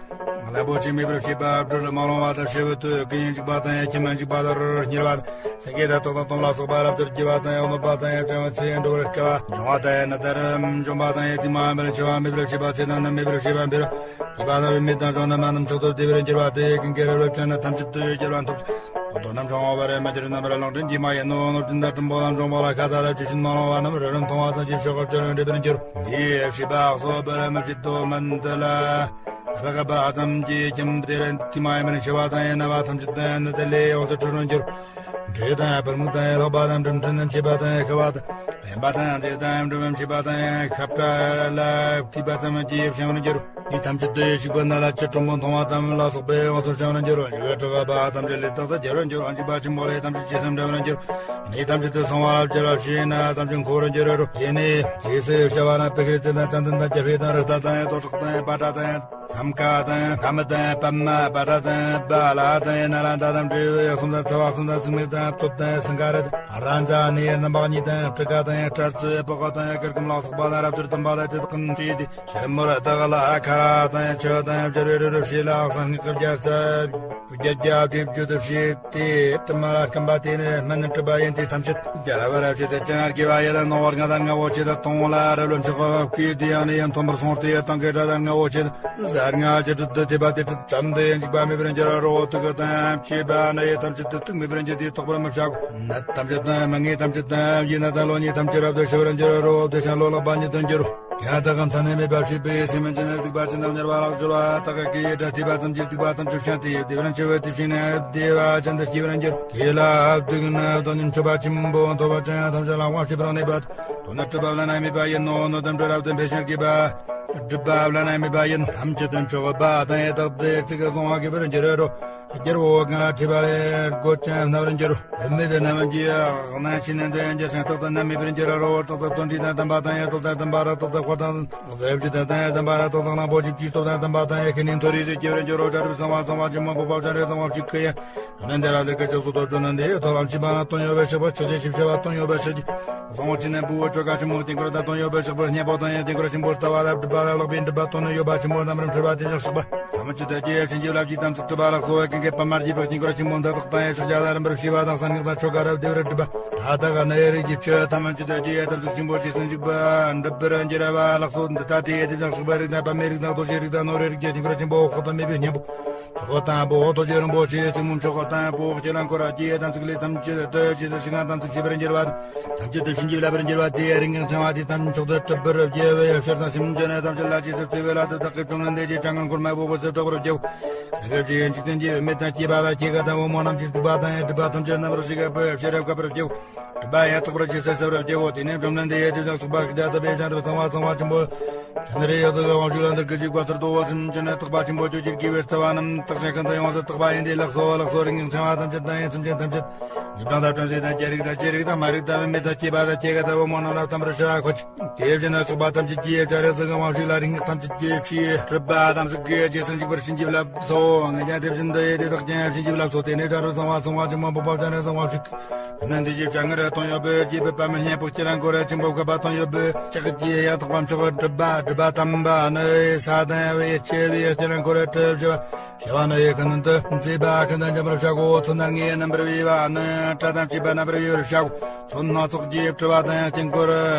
རླབས་པོ་ཆེ་མེད་པར་བྱེད་པ། སྦྲུལ་མ་ལོང་བ་དང་ཤི་བོ་དུག་གི་ཡང་འཇིགས་པ་དང་ཡང་ཁྱིམ་མ་འཇིགས་པ་ལ་རུ་རུ་བསྙིལ་བ། སེང་གེ་དང་ཏོག་དང་དོམ་ལ་སོགས་པ་རབ་ཏུ་རྒྱུ་བ་དང་ཡང་གནོད་པ་དང་ཡང་བྱང་བ་ཚེ་ཡང་འགྲོ་བར་དཀའ་བ། འབྱུང་བ་དང་ཡང་ནད་དང་རབ་འཇོམས་པ་དང་ཡང་དེ་མ་ཡིན་པར་འཆི་བ་མེད་པར་བྱེད་པ། ཚེ་དང་ནད་མེད་པར་བྱེད་པ་འབེལ་བ། སྐྱེས་པ་དང་བུད་མེད་དང་བྱང་ནི་མ་རྣམས་མཆོག་ཏུ་བདེ་བར་འགྱུར་བ། དེ་ཀུན་གྱི་རབ་རིབ་ཅན་ནི་ཐམས་ཅད་དུ་རྒྱལ་བ་ཐོབ་ཅིང་། དོན་རྣམས་བྱུང་བ་བར་མ་གྱུར། རྣམ་པར་ལོག་འདྲེན་གྱི་མ་ཡིན་ནོ། ནོར་ཅན་དང་གྲུམ་པོ་ལ་འབྱུང་བ་ལ་ཁ་ཟ་ལ་ཇི་བཞིན་མ་ལོང་བ་རྣམས་རུ་རུ་མཐོང་བ་ཙམ་གྱིས་ཕྱོགས་ཀར་ཅི་རུང་འདྲེན་པར་འགྱུར། འདི་ཡི་བྱིས་པ་གསོ་བར་མི་བྱེད་དོ། སྨན་འདི་ལ་རེག་པ་ཙམ་གྱིས་ཁྱིམ་དེར་དེ་མ་ཡིན་པར་འཆི་བ་དང་ཡང་ན་བ་ཐམས་ཅད་དང་ཡང་ན་དེ་ལས་ཡོངས་སུ་གྲོལ་བར་འགྱུར། འདྲེ་དང་བུ་རྨུགས་དང་ལྷགས་པ་དང་འགྲིམ་འགྲུལ་རྣམས་བྱེད་པ་དང་ཤི་བ་དང་གཡན་པ་དང་མཛེ་དང་འགྲོ་བའི་བྱེད་པ་དང་ཡང་ཤ་བཀྲ་ལ་བཀྲུས་པ་ཙམ་གྱིས་བྱང་བར་འགྱུར། འདི་ཐམས་ཅད་དུ་ཞིག་པ་ན་ལ་ཆུ་གྲུམ་པོ་མཐོང་བ་ཙམ་ལ་སོགས་པའི་ཡོངས་སུ་བྱང་བར་འགྱུར། ཞིག་གི་དྲག་པ་ཐམས་ཅད་ལས་རྟག་ཏུ་རྒྱལ་བར་འགྱུར། འཇིགས་པ་ཆེན་པོ་ལས་ཐམས་ཅད་ཇེ་སེམས་འདྲ་བར་འགྱུར། འདི་ཐམས་ཅད་དུ་སོང་བ་ལ་བཅར་བ་ཞེ་ན་ཐམས་ཅད་འཁོར་བར་འགྱུར་རོ། ཡེ་ནས་རྗེས་སུ་བྱ་བ་ན་པི་ཤི་ཙི་དང་ཙན་དན་དང་རྒྱ་ཕེ་དང་རི་ཏ་དང་ཡང་ཏོ་ཁྲག་དང་ཡང་པ་ཏྲ་དང་ཡང་མཚམས་ཀ་དང་ཡང་ཁ་མི་དང་ཡང་པདྨ་པ་ཏྲ་དང་ཡང་བ་ལ་དང་ཡང་ན་ལ་འདྲ་དང་འབྲས་བུ་ཡག་གསུམ་དང་ཚ་བ་གསུམ་དང་སིང་མེ་དང་བཙོད་དང་ཡང་སིང་ག་ར་དང་ར་འཛའ་ནི་ཡང་རྣམ་པ་གཉིས་དང་ཡང་སྤྲི་ཀ་དང་ཡང་སྤྲ་རྩི་པོ་ཀ་དང་ཡང་གར་གུམ་ལ་སོགས་པ་དང་རབ་ཏུ་བསྡམས་པ་ལ་དེ་དག་གིས་བཅས་ཏེ་ཆུ་མོར་བདག་ལ་ཨ་ཁ་ར་དང་ཡང་ཆུ་དང་ཡང་སྦྱར་བའི་རི་རབ་ཞེས་ལ་ཨག་སང་སྔགས་ཀྱི་བརྒྱ་རྩ། བརྒྱད་བརྒྱ་བརྒྱད་ཅུ་དུ་བྱས་ཏེ། དྲི་མ་ལ་རྐང་པ་དེ་ནི་སྨན་གྲུབ་པ་ཡིན་ཏེ། ཐམས་ཅད་རྒྱལ་བ་རབ་ཆེ་དེ་ཅང་དགེ་བ་ཡིད་ལ་ནོར་བར་ང་དང་ང་བོ་ཆེ་དུ་གཏོང་ལ་རབ་ལ་མཆོག་གི་དེ་ཡང་ནི་ཡང་མཐོན་པོར་སོང་སྟེ། དང་གི་སྒྲ་དང་ང་བོ་ཆེ་དུ་ཟར་ང་ཅི་དུ་དེ་པ་དེ་དུ་ཙམ་དུ་ཡང་འཇིགས་པ་མེད་པར་འགྱུར་རོ། དུག་གི་དང་བཅས་པ་ན་ཡི་ཐམས་ཅད་དུ་དུག་མེད་པར་འགྱུར་ཏེ། དོག་པར་མི་བྱ་གོ། ནད་ཐམས་ཅད་དང་མ་ངེས་ཐམས་ཅད་དང་ཡིན་ན་དང་ལོ་ཉིད་ཐམས་ཅད་རབ་ཏུ་ཞི་བར་འགྱུར་རོ། དེ་ཤ་ལོ་ལག་པ་ཉིད་དུ་འགྱུར་རོ། ཡང་དག་གམ་ཚ་ནད་མེད་པ་བྱས་པའི་སེམས་ཅན་ནི་སྡིག་པ་ཅན་དང་དམྱལ་བ་ལག་སྦྱོར་བ་དག་གི་སྒྲ་ཐོས་པ་ཙམ་གྱིས་སྡིག་པ་ཐམས་ཅད་བྱང་སྟེ། བདེ་བར་འཆི་བའི་དུས་ཤིག་ན་བདེ་བ་ཅན་དུ་སྐྱེ་བར་འགྱུར། དེ་ལ་སྡུག་ན་སྡུག་བསྔལ་མཆོད་པ་ཆེན་པོ་ཐོབ་པ་ཅན་ཐམས་ཅད་ལ་དབང་བྱེད་པར་གནས་པ། དོན་ནི་སྒྲིབ་པ་བླ་ན་མེད་པ་ཡིན་ནོ། ནད་དང་བྲལ་རབ་ཏུ་འཕེལ་ཞིང་རྒྱས་པ། སྒྲིབ་པ་བླ་ན་མེད་པ་ཡིན། ཐམས་ཅད་དུ་མཆོག་པ་དང་ཡང་དག་ཏུ་ཚིག་གི་གསང་བ་གིས་པར་འགྱུར་རོ། རྒྱལ་བོ་གང་ལ་ཁྲིད་པ་ལས་སྒོ་ཅན་རྣམ་པར་འགྱུར། བུད་མེད་དུ་རྣམ་པར་འགྱུར། གནས་ཆེན་ནས་འདོན་རྒྱལ་སྲས་རྟག་ཏུ་རྣམ་མེད་པར་འགྱུར་རོ། རྟག་ཏུ་བརྩོན་འགྲུས་དང་ལྡན་པ་དང་ཡང་རྟག་ཏུ་ལྡན་པ་ར་རྟག་ཏུ་འཁོར་དང་། ཟབ་ཅིང་དང་ལྡན་པ་ར་རྟག་ཏུ་གླང་པོ་ཆེ་ཅིག་སྟོབས་དང་ལྡན་པ་དང་ཡང་ཁེ་ནས་མཐོ་རིས་སུ་སྐྱེ་བར་འགྱུར་རོ། བྱ་གྲུབ་གསང་བ་གསང་བ་ཆེན་མོ་འཕགས་པ་སྤྱན་རས་གཟིགས་དབང་ཕྱུག་གི་ཡང་ནན་ཏན་ར་འདི་སྐད་ཅེས་སུ་ཐོབ་བྱུང་ན། འདི་ཡི་ཐོག་ལམ་ཕྱིན་པ་ན་དོན་ཡོད་པའི་ཕྱག་པར་ཕྱག་རྒྱ་ཞིབ་བྱ་བ་དོན་ཡོད་པའི་ཕྱག་རྒྱ། གཟུངས་ཅི་ནན་པོའི་ཆོ་ག་ཆེན་མོ་དཀྱིལ་འཁོར་དང་དོན་ཡོད་པའི་ཕྱག་པར་སྙན་པོ་དང་ཡང་དཀྱིལ་འཁོར་ཆེན་པོ་ལྟ་བ་ལ་སྒྲིབ་པ་ལ་ལོག་པའི་སྒྲིབ་པ་དོན་ནི་ཡོད་པ་ཆེན་པོ་རྣམ་པར་འཕེལ་བ་དེ་ཡང་ཕྱག་པར། ཐམས་ཅད་དུ་རྒྱས་ཡ་བྱིན་གྱིས་བརླབས་ཀྱིས་དམ་ཚིག་གྲུབ་པ་ལགས་སོ། ཀུན་གྱི་པདྨ་རྒྱས་པའི་དཀྱིལ་འཁོར་ཆེན་པོ་འདི་དག་དང་ཡང་ཕྱག་རྒྱ་ལ་རིམ་པར་བྱས་པ་དང་གསང་སྔགས་དང་ཆོ་ག་རབ་བདེ་བར་སྒྲུབ་པ། ད་ལྟ་ག་ན་ཡི་རིགས་ཀྱི་ཆོས་ཐམས་ཅད་དུ་རྒྱས་ཡ་དམ་ཚིག་ཆེན་པོ་ཇི་སྲིད་འཇུག་པ་འགྲུབ་པར་འགྱུར་བ་ལགས་སོ། འདི་ལྟ་སྟེ་དེ་ཡང་ཕྱག་པའི་རིགས་དང་པདྨའི་རིགས་དང་རྡོ་རྗེའི་རིགས་དང་ནོར་བུའི་རིགས་ཀྱི་དཀྱིལ་འཁོར་ཆེན་པོ་འོག་ཏུ་མེད་པའི་སྙིང་པོ། ཆོག་དང་པོ་རྡོ་རྗེ་རིན་པོ་ཆེ་སྲིང་མོ་མཆོག་དང་པོ་ཁྱེད་རང་འཁོར་རྒྱས་དམ་ཚིག་ལས་ཐམས་ཅད་དུ་ཇི་ལྟར་ཞིག་ང་དམ་ཚིག་ཤེས་པར་འགྱུར་བ་དང་། ཐམས་ཅད་དུ་བྱིན་གྱིས་བརླབ་པར་འགྱུར་བ་དེ་རིང་གང་འཆང་བ་དེ་ཐམས་ཅད་མཆོག་ཏུ་གྲུབ་པར་བགྱི་བའི་ཕྱིར་དང་། སེམས་ཅན་ཐམས་ཅད་ལ་ཇི་སྲིད་བརྩེ་བས་བླ་དེ་དག་གི་བཅོམ་ལྡན་འདས་ཀྱི་ཕྱག་མངོན་འཁོར་མ་བོ་བོ་སེ་གྲགས་པར་བགྱིའོ། རིགས་ཀྱི་འཇིག་རྟེན་གྱི་བུད་མེད་དང་སྐྱེས་པ་དང་སྐྱེས་མཁན་དང་བུ་མོ་རྣམས་ཀྱི་སྡིག་པ་དང་ཡང་སྒྲིབ་པ་ཐམས་ཅད་རྣམ་པར་ཞི་བར་བྱེད་པའི་ཕྱིར་བསྐལ་པར་བགྱིའོ། སྒྲིབ་པ་ཡང་དག་པར་ཇི་སྲིད་སེལ་བར་བགྱིའོ། དེ་ནས་བཅོམ་ལྡན་འདས་ཡེ་དེ་ཕྱག་པ་ཤཱཀྱ་ཐུབ་པའི་ཞབས་ནས་གསང་བ་གསང་བ་ཆེན་པོ། ཕྱག་ནས་རེ་ཡོད་དག་གི་དབང་ཕྱུག་ལ་འདི་སྐད་ཅེས་བཀའ་སྩལ་ཏོ། སེམས་ཅན་ནི་རྟག་པ་ཆེན་པོ་ཁྱོད་ཀྱིས་དགེ་བའི་རྩ་བ་རྣམས་དག་ཅིང་ཀུན་ཏུ་ཡོངས་སུ་རྟག་པ་ཡིན་ཏེ་ལགས་སོ། ལགས་སོ། རིགས་ཀྱི་འཆང་བ་ཐམས་ཅད་དང་ཡང་སེམས་ཅན་ཐམས་ཅད། རིགས་དང་བྲམ་ཟེ་དང་སྐྱེ་རིགས་དང་སྐྱེ་རིགས་དང་མ་རིགས་དང་བུད་མེད་དང་སྐྱེས་པ་དང་སྐྱེས་མཁན་དང་བུ་མོ་རྣམས་ལ་ཐམས་ཅད་ཕྱག་འཚལ་ལོ། དེ་བཞིན་གཤེགས་པ་ཐམས་ཅད་ཀྱིས་ཡང་སྤྱན་རས་གཟིགས་དབང་ཕྱུག་ལ་རིག་སྔགས་ཐམས་ཅད་ཀྱི་ཆོས་སྒྲུབ་པ་དམ་ཚིག་གིས་རྗེས་སུ་འཇུག་པར་བྱིན་གྱིས་བརླབས་སོ། ང་ཀྱང་དེ་བཞིན་དུ་ཡེ་དེ་དག་ཀྱང་བྱིན་གྱིས་བརླབས་སོ། དེ་ནས་སྤྱན་རས་གཟིགས་དབང་གསང་བ་ཆེན་པོ་འཕགས་པ་སྤྱན་རས་གཟིགས་དབང་ཕྱུག་གིས། ནན་ཏན་གྱི་ཕྱག་སྔར་དོན་ཡོད་པའི་རྒྱས་པའི་པདྨའི་སྙིང་པོ་སྤྱན་རས་འཁོར་ཆེན་པོ་བཀོད་པ་དོན་ཡོད་པའི་ཕྱག་རྒྱའི་ཡང་དག་པ་མཆོག་གི་སྒྲུབ་པ། སྒྲུབ་པ་དམ་པ་ནི་ས་དང་བའི་ཆེ་བའི་སྤྱན་རས་འཁོར་གྲུབ་ཞི་བ། ཞི་བ་ནི་ཡི་ཀུན་ཏུ་མཛེས་པ་ཀུན་ཏུ་འཇོམས་པར་བྱ་གོ། ཚོན་སྣ་ལྔས་རྣམ་པར་བསིལ་བ་ནི་སྐྲ་དང་བཅས་པ་རྣམ་པར་བསིལ་བར་བྱ་གོ། ཚོན་སྣ་ཚོགས་ཀྱིས་སྤྲས་པ་དང་དཀྱིལ་འཁོར་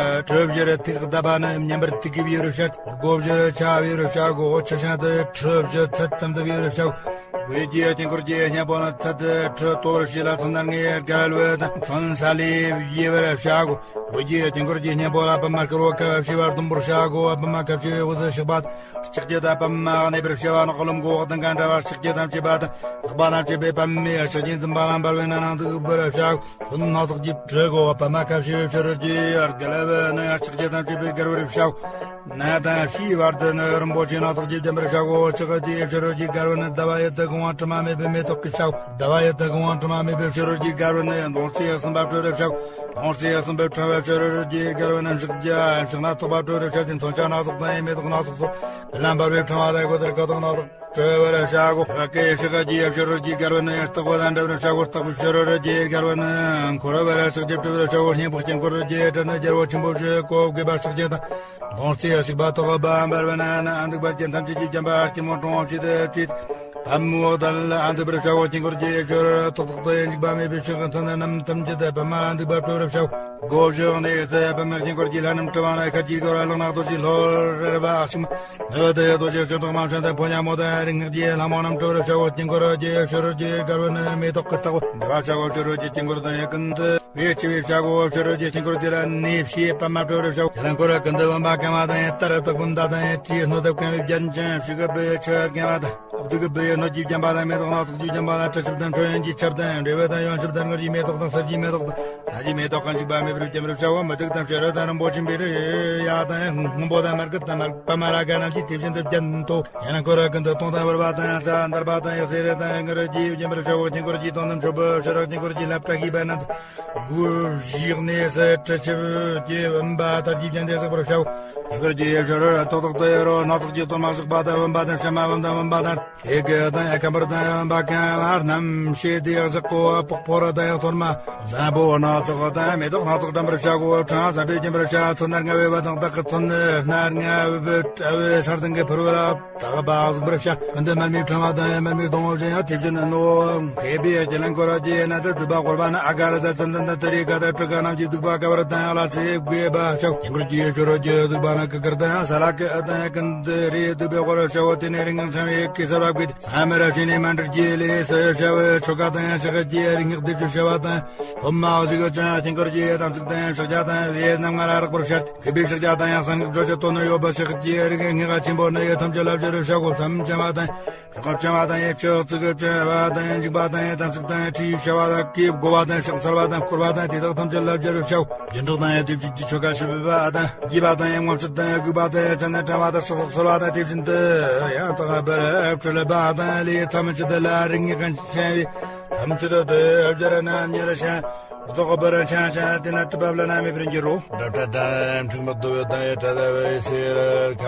གྲུ་བཞིར་ཐིག་བརྡབས་པ་ནི་མཉམ་པར་ཐིག་གིས་བསིལ་བར་བྱ། སྒོ་བཞིར་ཆ་བསིལ་བར་བྱ་གོ། ཆུ་ཤིང་དུ་གྲུ་བཞི་ཚད་ཙམ་དུ་བསིལ་བར་བྱ་གོ། འོད་ཀྱི་དཀྱིལ་འཁོར་གྱི་སྙིང་པོ་ནི་ཚད་དུ་གྲུ་གཏོར་བྱས་ལ་ཚོན་སྣ་ལྔས་བརྒལ་བ་དང་ཚོན་ས་ལས་བསིལ་བར་བྱ་གོ། འོད་ཀྱི་དཀྱིལ་འཁོར་གྱི་སྙིང་པོ་ལ་པདྨ་དཀར་པོ་ཁ་ཕྱེ་བ་ཟླུམ་པོར་བྱ་གོ། པདྨ་ཁ་ཕྱེ་བའི་འོད་ཟེར་ཤེས་པ་དང་། ལྕགས་ཀྱུ་དང་པདྨ་གནས་པར་བྱ་བ་ནི་རླུང་གི་འོག་དང་གང་འདྲ་བ་ལྕགས་ཀྱུ་དང་བཅས་པ་དང་ལྷག་པ་དང་བཅས་པའི་པདྨའི་ཕྱག་རྒྱས་འཛིན་པ་ལ་འབར་བའི་ནང་ན་འདུག་པར་བྱའོ། ཚོན་སྣ་ཚོགས་ཀྱིས་སྤྲས་གོ། པདྨ་ཁ་ཕྱེ་བའི་ཕྱི་རོལ་གྱི་བརྒལ་བ་ནི་ལྕགས་ཀྱུ་དང་བཅས་པས་བརྒལ་བར་བྱའོ། ནད་དང་བྱིའི་བར་དུ་ནི་རིན་པོ་ཆེ་སྣ་ཚོགས་ཀྱིས་བརྒྱན་པར་བྱའོ། ལྕགས་ཀྱུའི་ཕྱི་རོལ་གྱི་བརྒལ་བ་ནི་ཟླ་བ་ཡུད་དུ་གང་བ་དྲི་མ་མེད་པའི་མེ་ཏོག་གིས་བྱའོ། ཟླ་བ་ཡུད་དུ་གང་བ་དྲི་མ་མེད་པའི་ཕྱི་རོལ་གྱི་བརྒལ་བ་ནི་མདོང་རྩེ་གསུམ་པ་སྤྲོས་པར་བྱའོ། མདོང་རྩེ་གསུམ་པའི་ཕྲེང་བའི་ཕྱི་རོལ་གྱི་བརྒལ་བ་ནི་ཕྱག་རྒྱ་ཕྱག་ན་ཐོགས་པ་སྤྲོས་པར་བྱ་སྟེ། མཚོན་ཆ་སྣ་ཚོགས་དང་ཡང་མེ་ཏོག་སྣ་ཚོགས་སོགས་ཀུན་ལ་འབར་བའི་ཕྲེང་བ་དང་གོས་དར་ཁ་དོག་སྣ་ཚོགས་སྤྲས་པར་བྱའོ། ལྕགས་ཀྱུའི་ཕྱི་ཁ་གྱི་ཕྱི་རོལ་གྱི་བརྒལ་བ་ནི་སྟེགས་བུ་དང་འདྲ་བར་བྱའོ། སྟེགས་བུའི་ཕྱི་རོལ་གྱི་བརྒལ་བ་ནི་འཁོར་བར་ཕྱག་རྒྱ་སྤྲོས་པར་བྱའོ། སྙིང་པོ་དཀྱིལ་འཁོར་གྱི་གྲུ་ནི་རྒྱལ་པོ་ཆེན་པོ་བཞི་བཀོད་པའི་ཕྱག་རྒྱ་དང་། མདོང་རྩེ་ཞིག་པ་ཐོགས་པ་འབར་བ་ན་ནི་འདུག་པ་ཅན་ཐམས་ཅད་ཀྱིས་བརྒྱན་པ་སྐྱིལ་མོ་ཀྲུང་བ་ཕྱེད་དུ་བཅས། པདྨོ་དན་ལ་འདུག་པར་བྱའོ། དཀྱིལ་འཁོར་གྱི་ཕྱི་རོལ་ཏག་ཏག་ཏུ་འཇིགས་པ་མེད་པའི་ཕྱིར་ཚོན་རྣམས་ཐམས་ཅད་དུ་པདྨ་འདུག་པ་སྤྲོས་པར་བྱའོ། སྒོ་བཞི་ནས་ཚེ་པདྨའི་དཀྱིལ་འཁོར་གྱི་ལྷ་རྣམས་སྤྲུལ་པ་ན་ཁ་ཅིག་དོ་ར་ལག་ན་རྡོ་རྗེ་ལྷོ་རེ་རེ་བ་ཨ་ཤི་མ་ནུ་བ་དེ་རྡོ་རྗེ་ཤིང་ཏོག་མ་བྱང་དང་ཕོ་ཉ་མོ་དང་རིགས་ངག་གི་ལྷ་མོ་རྣམས་སྤྲོས་པར་བྱའོ། དཀྱིལ་འཁོར་གྱི་ཕྱི་རོལ་གྱི་བརྒལ་བ་ནི་མེ་ཏོག་གི་རྟགས་པ་འདྲ་བ་བྱའོ། ཕྱི་རོལ་གྱི་དཀྱིལ་འཁོར་དང་ཡང་ཀུན་ཏུ། བས་ཆེ་བའི་བྱ་སྒོ་ཕྱི་རོལ་གྱི་དཀྱིལ་འཁོར་དེ་ལ་ནི་ཕྱིའི་པདྨ་སྤྲོས་པར་བྱའོ། དེ་ལ་འཁོར་ཀུན་ཏུ་བུམ་པ་གང་བ་དང་ཡང་ལྟར་དུ་བུམ་མདའ་དང་ཡང་དེའི་སྣོད་དུ་གང་བའི་རྒྱན་ཅན་ཕྱི་གི་བུ་ཡི་ཆུ་གང་བ་དང་། ཨ་བདུད་ཀྱི་བུ་ཡི་སྣོད་ཀྱིས་བརྒྱན་པ་དང་མེ་ཏོག་སྣ་ཚོགས་ཀྱིས་བརྒྱན་པ་དང་དྲི་ཞིམ་དང་འཕྲོད་ཡོན་གྱི་ཆར་དང་འབྲས་བུ་དང་ཡང་ཞིམ་དང་དངུལ་གྱི་མེ་ཏོག་དང་གསེར་གྱི་མེ་ཏོག་དང་ས་གྱི་མེ་ཏོག་གང་ཞིག་པ་མེད་པར་བརྒྱན་པར་བྱའོ། མུ་ཏིག་དང་བྱུ་རུ་དང་རིན་པོ་ཆེ་བཻ་ཌཱུརྱ་དང་སྔོན་པོ་དང་མར་གད་དང་མར་པདྨ་རཱ་ག་རྣམས་ཀྱིས་དེ་བཞིན་དུ་བརྒྱན་ཏོ། ཡང་ན་འཁོར་ཀུན་ཏུ་དུང་དང་བུར་བ་དང་ཡང་ས་འདར་བ་དང་ཡང་སེར་དང་དངུལ་གྱིས་བརྒྱན་པར་བྱའོ། དཀྱིལ་འཁོར་གྱི་དོང་དུ་མཆོད་པའི་ཕྱི་རོལ་དཀྱིལ་འཁོར་གྱི་ལྷ་བཀྲ་ཤིས་པ་རྣམས་དང་ སྒོ་བཞི་གནས་སུ་དྲི་ཆབ་ཀྱི་བུམ་པ་དར་གྱིས་བརྒྱན་ཏེ་བཞག་པར་བྱའོ། ཡུལ་གྱི་ཕྱི་རོལ་ཏོག་ཏོག་ཏུ་ཡོད་རོ། སྣ་ཚོགས་ཀྱི་གཏོར་མ་བཤིག་པ་དང་བུམ་པ་དང་ཕྱི་མ་བུམ་དང་བུམ་པ་དང་། དེ་གི་དང་ཡང་ཁམ་པར་དང་ཡང་བ་ཀན་ལ་རྣམ་ཤེས་དེ་ཡང་བཞག་གོ། པགས་ཕོར་དང་ཡང་གཏོར་མ་བཟང་པོ་སྣ་ཚོགས་དང་མེ་ཏོག་སྣ་ཚོགས་བཀྲམ་པར་བྱ་གོ། ཕྲེང་བ་བཟང་པོས་བརྒྱན་པར་བྱ། ཚོན་སྣ་ལྔ་བའི་བུ་དང་དག་གི་ཚོན་སྣ་ལྔ་བུ་བུ་བཀྲ་བའི་ས་སྟེང་གི་ཕུར་བུ་ལ། དག་པ་གཟུགས་པར་བྱ། ཀུན་ཏུ་མར་མེའི་ཕྲེང་བ་དང་ཡང་མར་མེའི་སྡོང་བོ་བཞིན་ཡང་དེ་བཞིན་ནོ། མཁས་པའི་རྒྱན་ལ་འཁོར་བ་ཅན་ན་དེ་བསྡུ་བ་བསྐོར་བ་ན་ཨ་ག་ར་དང་ཙན་དན་དང་ཏུ་རེ་ག་དང་ཊཱི་ག་རྣམས་ཀྱིས་བདུག་པ་དཀའ་བར་དང་ཡང་ལ་སེ་བགོས་པ་བྱའོ། དཀྱིལ་འཁོར་གྱི་ཕྱི་རོལ་གྱི་བདུག་པ་ན་ཀུ་ཀར་དང་ཡང་ས་ལ་ཀ་དང་ཡང་ཀུན་ཏུ་རེ་བདུག་པའི་སྐོར་བྱའོ། དེ་ནས་རིགས་ལྔ་ཚང་བའི་གེ་སར་བ་བགོས་ཏེ། ས་མེ་ར་ཤི་ནི་མཎྜལ་གྱི་ལས་སུ་བྱ་བའི་ཆོ་ག་དང་ཡང་ཕྱག་རྒྱའི་རིགས་ལྔ་བཟླས་བརྗོད་བྱ་བ་དང་། ཕོ་མ་བཞི་གི་ཅན་དཀྱིལ་འཁོར་གྱི་དམ་ཚིག་དང་ཕྱག་རྒྱ་དང་བའི་རྣམ་ལྔ་ལ་རག་པར་བྱ་སྟེ། མཁས་པའི་ཕྱག་རྒྱ་དང་ཡང་གསང་སྔགས་ཆོས་ཀྱི་དོན་ནི་ཡོད་པ་ཕྱག་རྒྱའི་རིགས་ལྔ་ཆེན་པོ་ནི་ཡི་ཐམས་ཅད་ལ་སྦྱར་བར་བྱའོ། མཚམས་བཅད་པ་དང་ཡང་ཕྱག་ཚིག་བཅད་པ་དང་ཡང་ཕྱག་ཚིག་བཅད་པ་དང་ཡང་འཇིགས་པ་དང་ཡང་དམ་ཚིག་དང་ཡང་ཁྲིད་བྱ་བ་དང་ཡང་བགོ་བ་དང་ཕྱག་འཚལ་བ་དང་བསྐོར་བ་དང་དེ་དག་ཐམས་ཅད་ལ་སྦྱར་བར་བྱའོ། སྦྱིན་སྲེག་དང་ཡང་དེ་བཞིན་གྱི་ཆོ་ག་ཞུ་བ་དང་དགྱེས་པ་དང་ཡང་དངངས་སྐྲག་དང་ཡང་འགུགས་པ་དང་ཡང་བྱམས་ནས་བཀྲ་བ་དང་ཕྱག་འཚལ་བ་དང་དེ་བཞིན་དུ་ཡང་དག་པར་འཁྲུལ་པ་དང་ལས་ཐམས་ཅད་ལ་རིགས་ལྔས་ཀུན་བྱས་པའི་ཐམས་ཅད་དུ་སྦྱར་ན་ཉེར་བྱ། རྫོགས་པར་འཆང་ཞིང་དེ་ན་གྲུབ་པ་བླ་ན་མེད་པར་འགྱུར་རོ། འདྲ་འདྲ་དང་འཁྲུལ་མ་དོ་བའི་དང་ཡི་བྲལ་བའི་སེར་ཁ་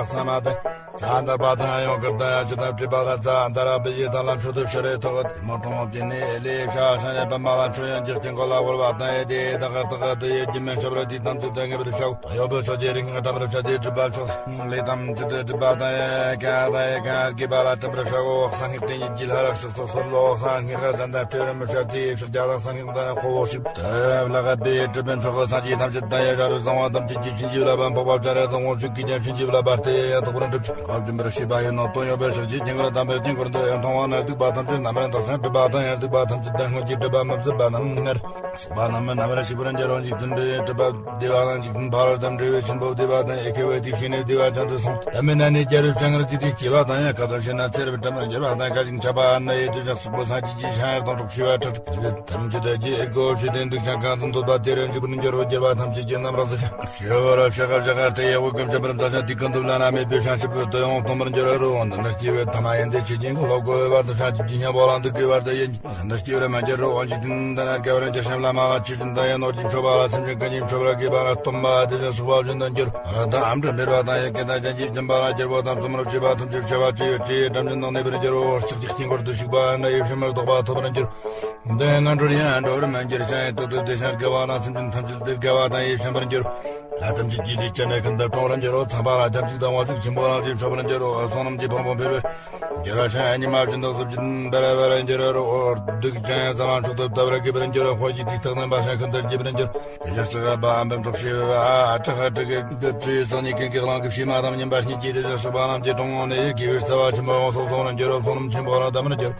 ས་མ་དང་། རྩ་འདབ་པ་དང་ཡང་དཀར་དང་ཡང་ཆུ་དང་བྲིས་པ་ལ་རྩ་འདར་བའི་ཡི་དང་ལ་མཆོད་དུ་ཕྱི་རེ་ཐོག་དེ་མོ་གྲོང་ཅན་ནི་ལས་ཤ་ཤ་ནས་པ་མ་ལ་མཆོད་ཡང་འཇིག་རྟེན་ཀོ་ལ་བོར་བ་དང་ཡི་དེ་དག་དག་དུ་ཡི་རྒྱུ་མེད་ཆོབ་ར་དེ་ཐམས་ཅད་དུ་ངེས་པར་བྱའོ། ཡོད་པའི་ཕྱོགས་ཀྱི་རིགས་ལྔ་དམ་ར་ཕྱོགས་དེ་གྲུབ་པ་མཆོག་ལས་ཐམས་ཅད་དུ་གྲུབ་པ་དང་ཡི་ག་དང་ཡི་ག་དགེ་བ་ལ་དམ་ར་ཕྱོགས་འོག་གསང་སྔགས་དེ་ཉིད་ཀྱི་ལྷ་རག་ཕྱོགས་ཚོགས་སོར་ལོག་གསང་སྔགས་ཟན་དང་སྤྲེའུ་རིན་པོ་ཆེ་དེའི་ཕྱག་རྒྱ་དང་གསང་སྔགས་དང་ཁོ་བོ་ཞིག་ཏུ་ལག་པའི་གྲུབ་པའི་མཆོག་གི་སངས་རྒྱས་ཐམས་ཅད་དང་ཡི་ར་རུ་གསང་བ་ཐམས་ཅད་ཀྱི་བྱིན་གྱིས་བརླབས་པ་འཕགས་པ་སྤྱན་རས་གཟིགས་དབང་ཕྱུག་གིས་ཀྱང་བྱིན་གྱིས་བརླབས་པ་སྟེ་ཡང་དག་པར་འགྲུབ་ཅིང་བཀའ་བརྒྱུད་པར་བྱེད་པ་ཡིན་ནོ། དོན་ཡོད་པའི་ཕྱིར་གྱིས་དཀྱིལ་འཁོར་དམ་པའི་དཀྱིལ་འཁོར་འདི་ཡང་མཐོང་བ་ན་སྡིག་པ་ཐམས་ཅད་རྣམ་པར་དག་ཅིང་སྒྲིབ་པ་དང་ཡང་སྡིག་པ་ཐམས་ཅད་ལྡན་སྔོན་གྱི་སྒྲིབ་པ་མི་བཟད་པ་རྣམས་ངེར། སོགས་པ་རྣམས་རྣམ་པར་ཞིག་པར་འགྱུར་རོ། འཇིག་རྟེན་པའི་སྒྲིབ་པ་བདེ་བ་དང་འཇིག་རྟེན་ཕ་རོལ་ཏུ་འགྲོ་བའི་ཆེན་པོ་བདེ་བ་དང་ཡི་གེ་བའི་དེ་བཞིན་ནི་བདེ་བ་ཅན་དུ་སོང་སྟེ། ལམ་མེད་ན་ནི་རྒྱལ་བའི་སྤྱན་སྔར་གྱི་དེ་སྐྱེ་བ་དང་ཡང་ཁ་དོག་ཤེས་ན་ཚེ་རབས་བཀྲམ་པར་འགྱུར་བ་དང་། འགའ་ཞིག་འཆབ་པ་ན་ཡི་དུས་ཀྱང་སོགས་པོ་སངས་རྒྱས་ཀྱི་ཞིང་ཡང་དང་གྲོགས་ཤེས་པ་ཁྲིད་ཐམས་ཅད་དག་གི་སྒོ་ཕྱེ་སྟེ་འདུག་ཅིང་གང་དུ་འདོད་པ་དེ་རུ་འཇུག་པར་འགྱུར་རོ། རྒྱལ་བ་ཐམས་ཅད་ཀྱི་རྣམ་རོལ་ཟེར། ཞི་བ་ར་ཕྱག་ཕྱག་དེ་ཡི་འོག་གམ་བྱམས་པར་མཛའ་ཞིང་དེ་ཀུན་ཏུ་བླ་ན་མེད་པའི་བྱང་ཆུབ་ཏུ་ཡང་མཐོང་བར་འགྱུར་རོ། འདི་ནི་སྐྱེ་བོའི་ཐ་མ་ཡིན་ཏེ། ཆོས་ཀྱི་འཁོར་ལོ་བསྐོར་བའི་བར་དུ་བྱང་ཆུབ་ཀྱི་སྙིང་པོ་ལ་འདུག་གི་བར་དུ་ཡིན། འདི་ནི་སྐྱེ་བར་མ་གྱུར་རོ། འཇིག་རྟེན་དུ་ན་དགའ་བར་འགྱུར་ཞིང་བླ་མ་ལ་ཆོས་ཅན་དང་ཡང་ནོར་གྱི་མཆོད་པ་ལ་སེམས་ཅན་ཀུན་གྱི་མཆོད་པར་དགེས་པ་ལ་སྟོན་པ་དེ་བཞིན་གཤེགས་པ་བཞིན་དུ་འགྱུར་རོ། ར་དང་ཨམ་དྲི་འབེལ་བ་དང་ཡི་གེ་དང་ཅན་གྱིས་འཇིམ་པ་ལ་སྦྱར་བ་དང་བཙུན་མོར་བྱས་པ་ཐམས་ཅད་བྱ་བ་ཅི་ཡོད་ཅི་ཡིས་དམ་ཅན་དང་གནས་པར་འགྱུར་རོ། ལྕགས་ཀྱི་དཀྱིལ་འཁོར་དུ་ཞུགས་པ་ན་ཡིད་བཞིན་མི་ལྡོག་པ་ཐོབ་པར་འགྱུར། འདི་ཡང་ངན་འགྲོར་ཡང་འགྲོ་བར་མི་འགྱུར་ཞིང་ཡང་ཏོག་ཏོ་དེ་ཞིང་དགེ་བ་དང་སེམས་ཅན་ཐམས་ཅད་དེ་དགེ་བ་དང་ཡིད་བཞིན་པར་འགྱུར། ལྷ་ཐམས་ཅད་ཀྱི་ལུས་ཅན་ནི་ཀུན་ཏུ་གྲོང་བར་འགྱུར་རོ། ཚངས་པ་ལ་ཐམས་ཅད་དང་དབང་ཕྱུག་ཆེན་པོ་ལ་དེ་མཆོད་པར་འགྱུར་རོ། བསོད་ནམས་ཀྱི་ཕུང་པོ་འཕེལ་བར་འགྱུར་རོ། ཞིང་ཉི་མ་བཞིན་དུ་གཟི་བརྗིད་འབར་བར་འགྱུར་རོ། སྡུག་ཅན་ཟ་མ་འཕྲོག་ཏུ་ལྟ་བུར་གུས་པར་འགྱུར་རོ། འཁོར་གྱི་དུས་རྟག་ཏུ་འབར་ཞིང་ཀུན་ཏུ་རྒྱས་པར་འགྱུར། དེ་ཞིང་གཤེགས་པ་འབུམ་ཕྲག་བྱེ་བ་ཕྲག་ཁ་ཁྲིག་གི་སྒྲ་ཆེ་སོགས་ནས་ཀུན་གྱི་གླིང་གི་བྱེ་མ་དང་མཉམ་པར་སྙན་གྱིས་དེ་ཞིང་གཤེགས་པ་རྣམས་ཀྱི་དྲུང་ངོ་ནས་ཡི་གེ་བའི་རྩ་བ་ཆེན་པོ་ཡོངས་སུ་གཟུང་བར་འགྱུར་རོ། བསོད་ནམས་ཆེན་པོ་ལ་ལྡན་པར་འགྱུར།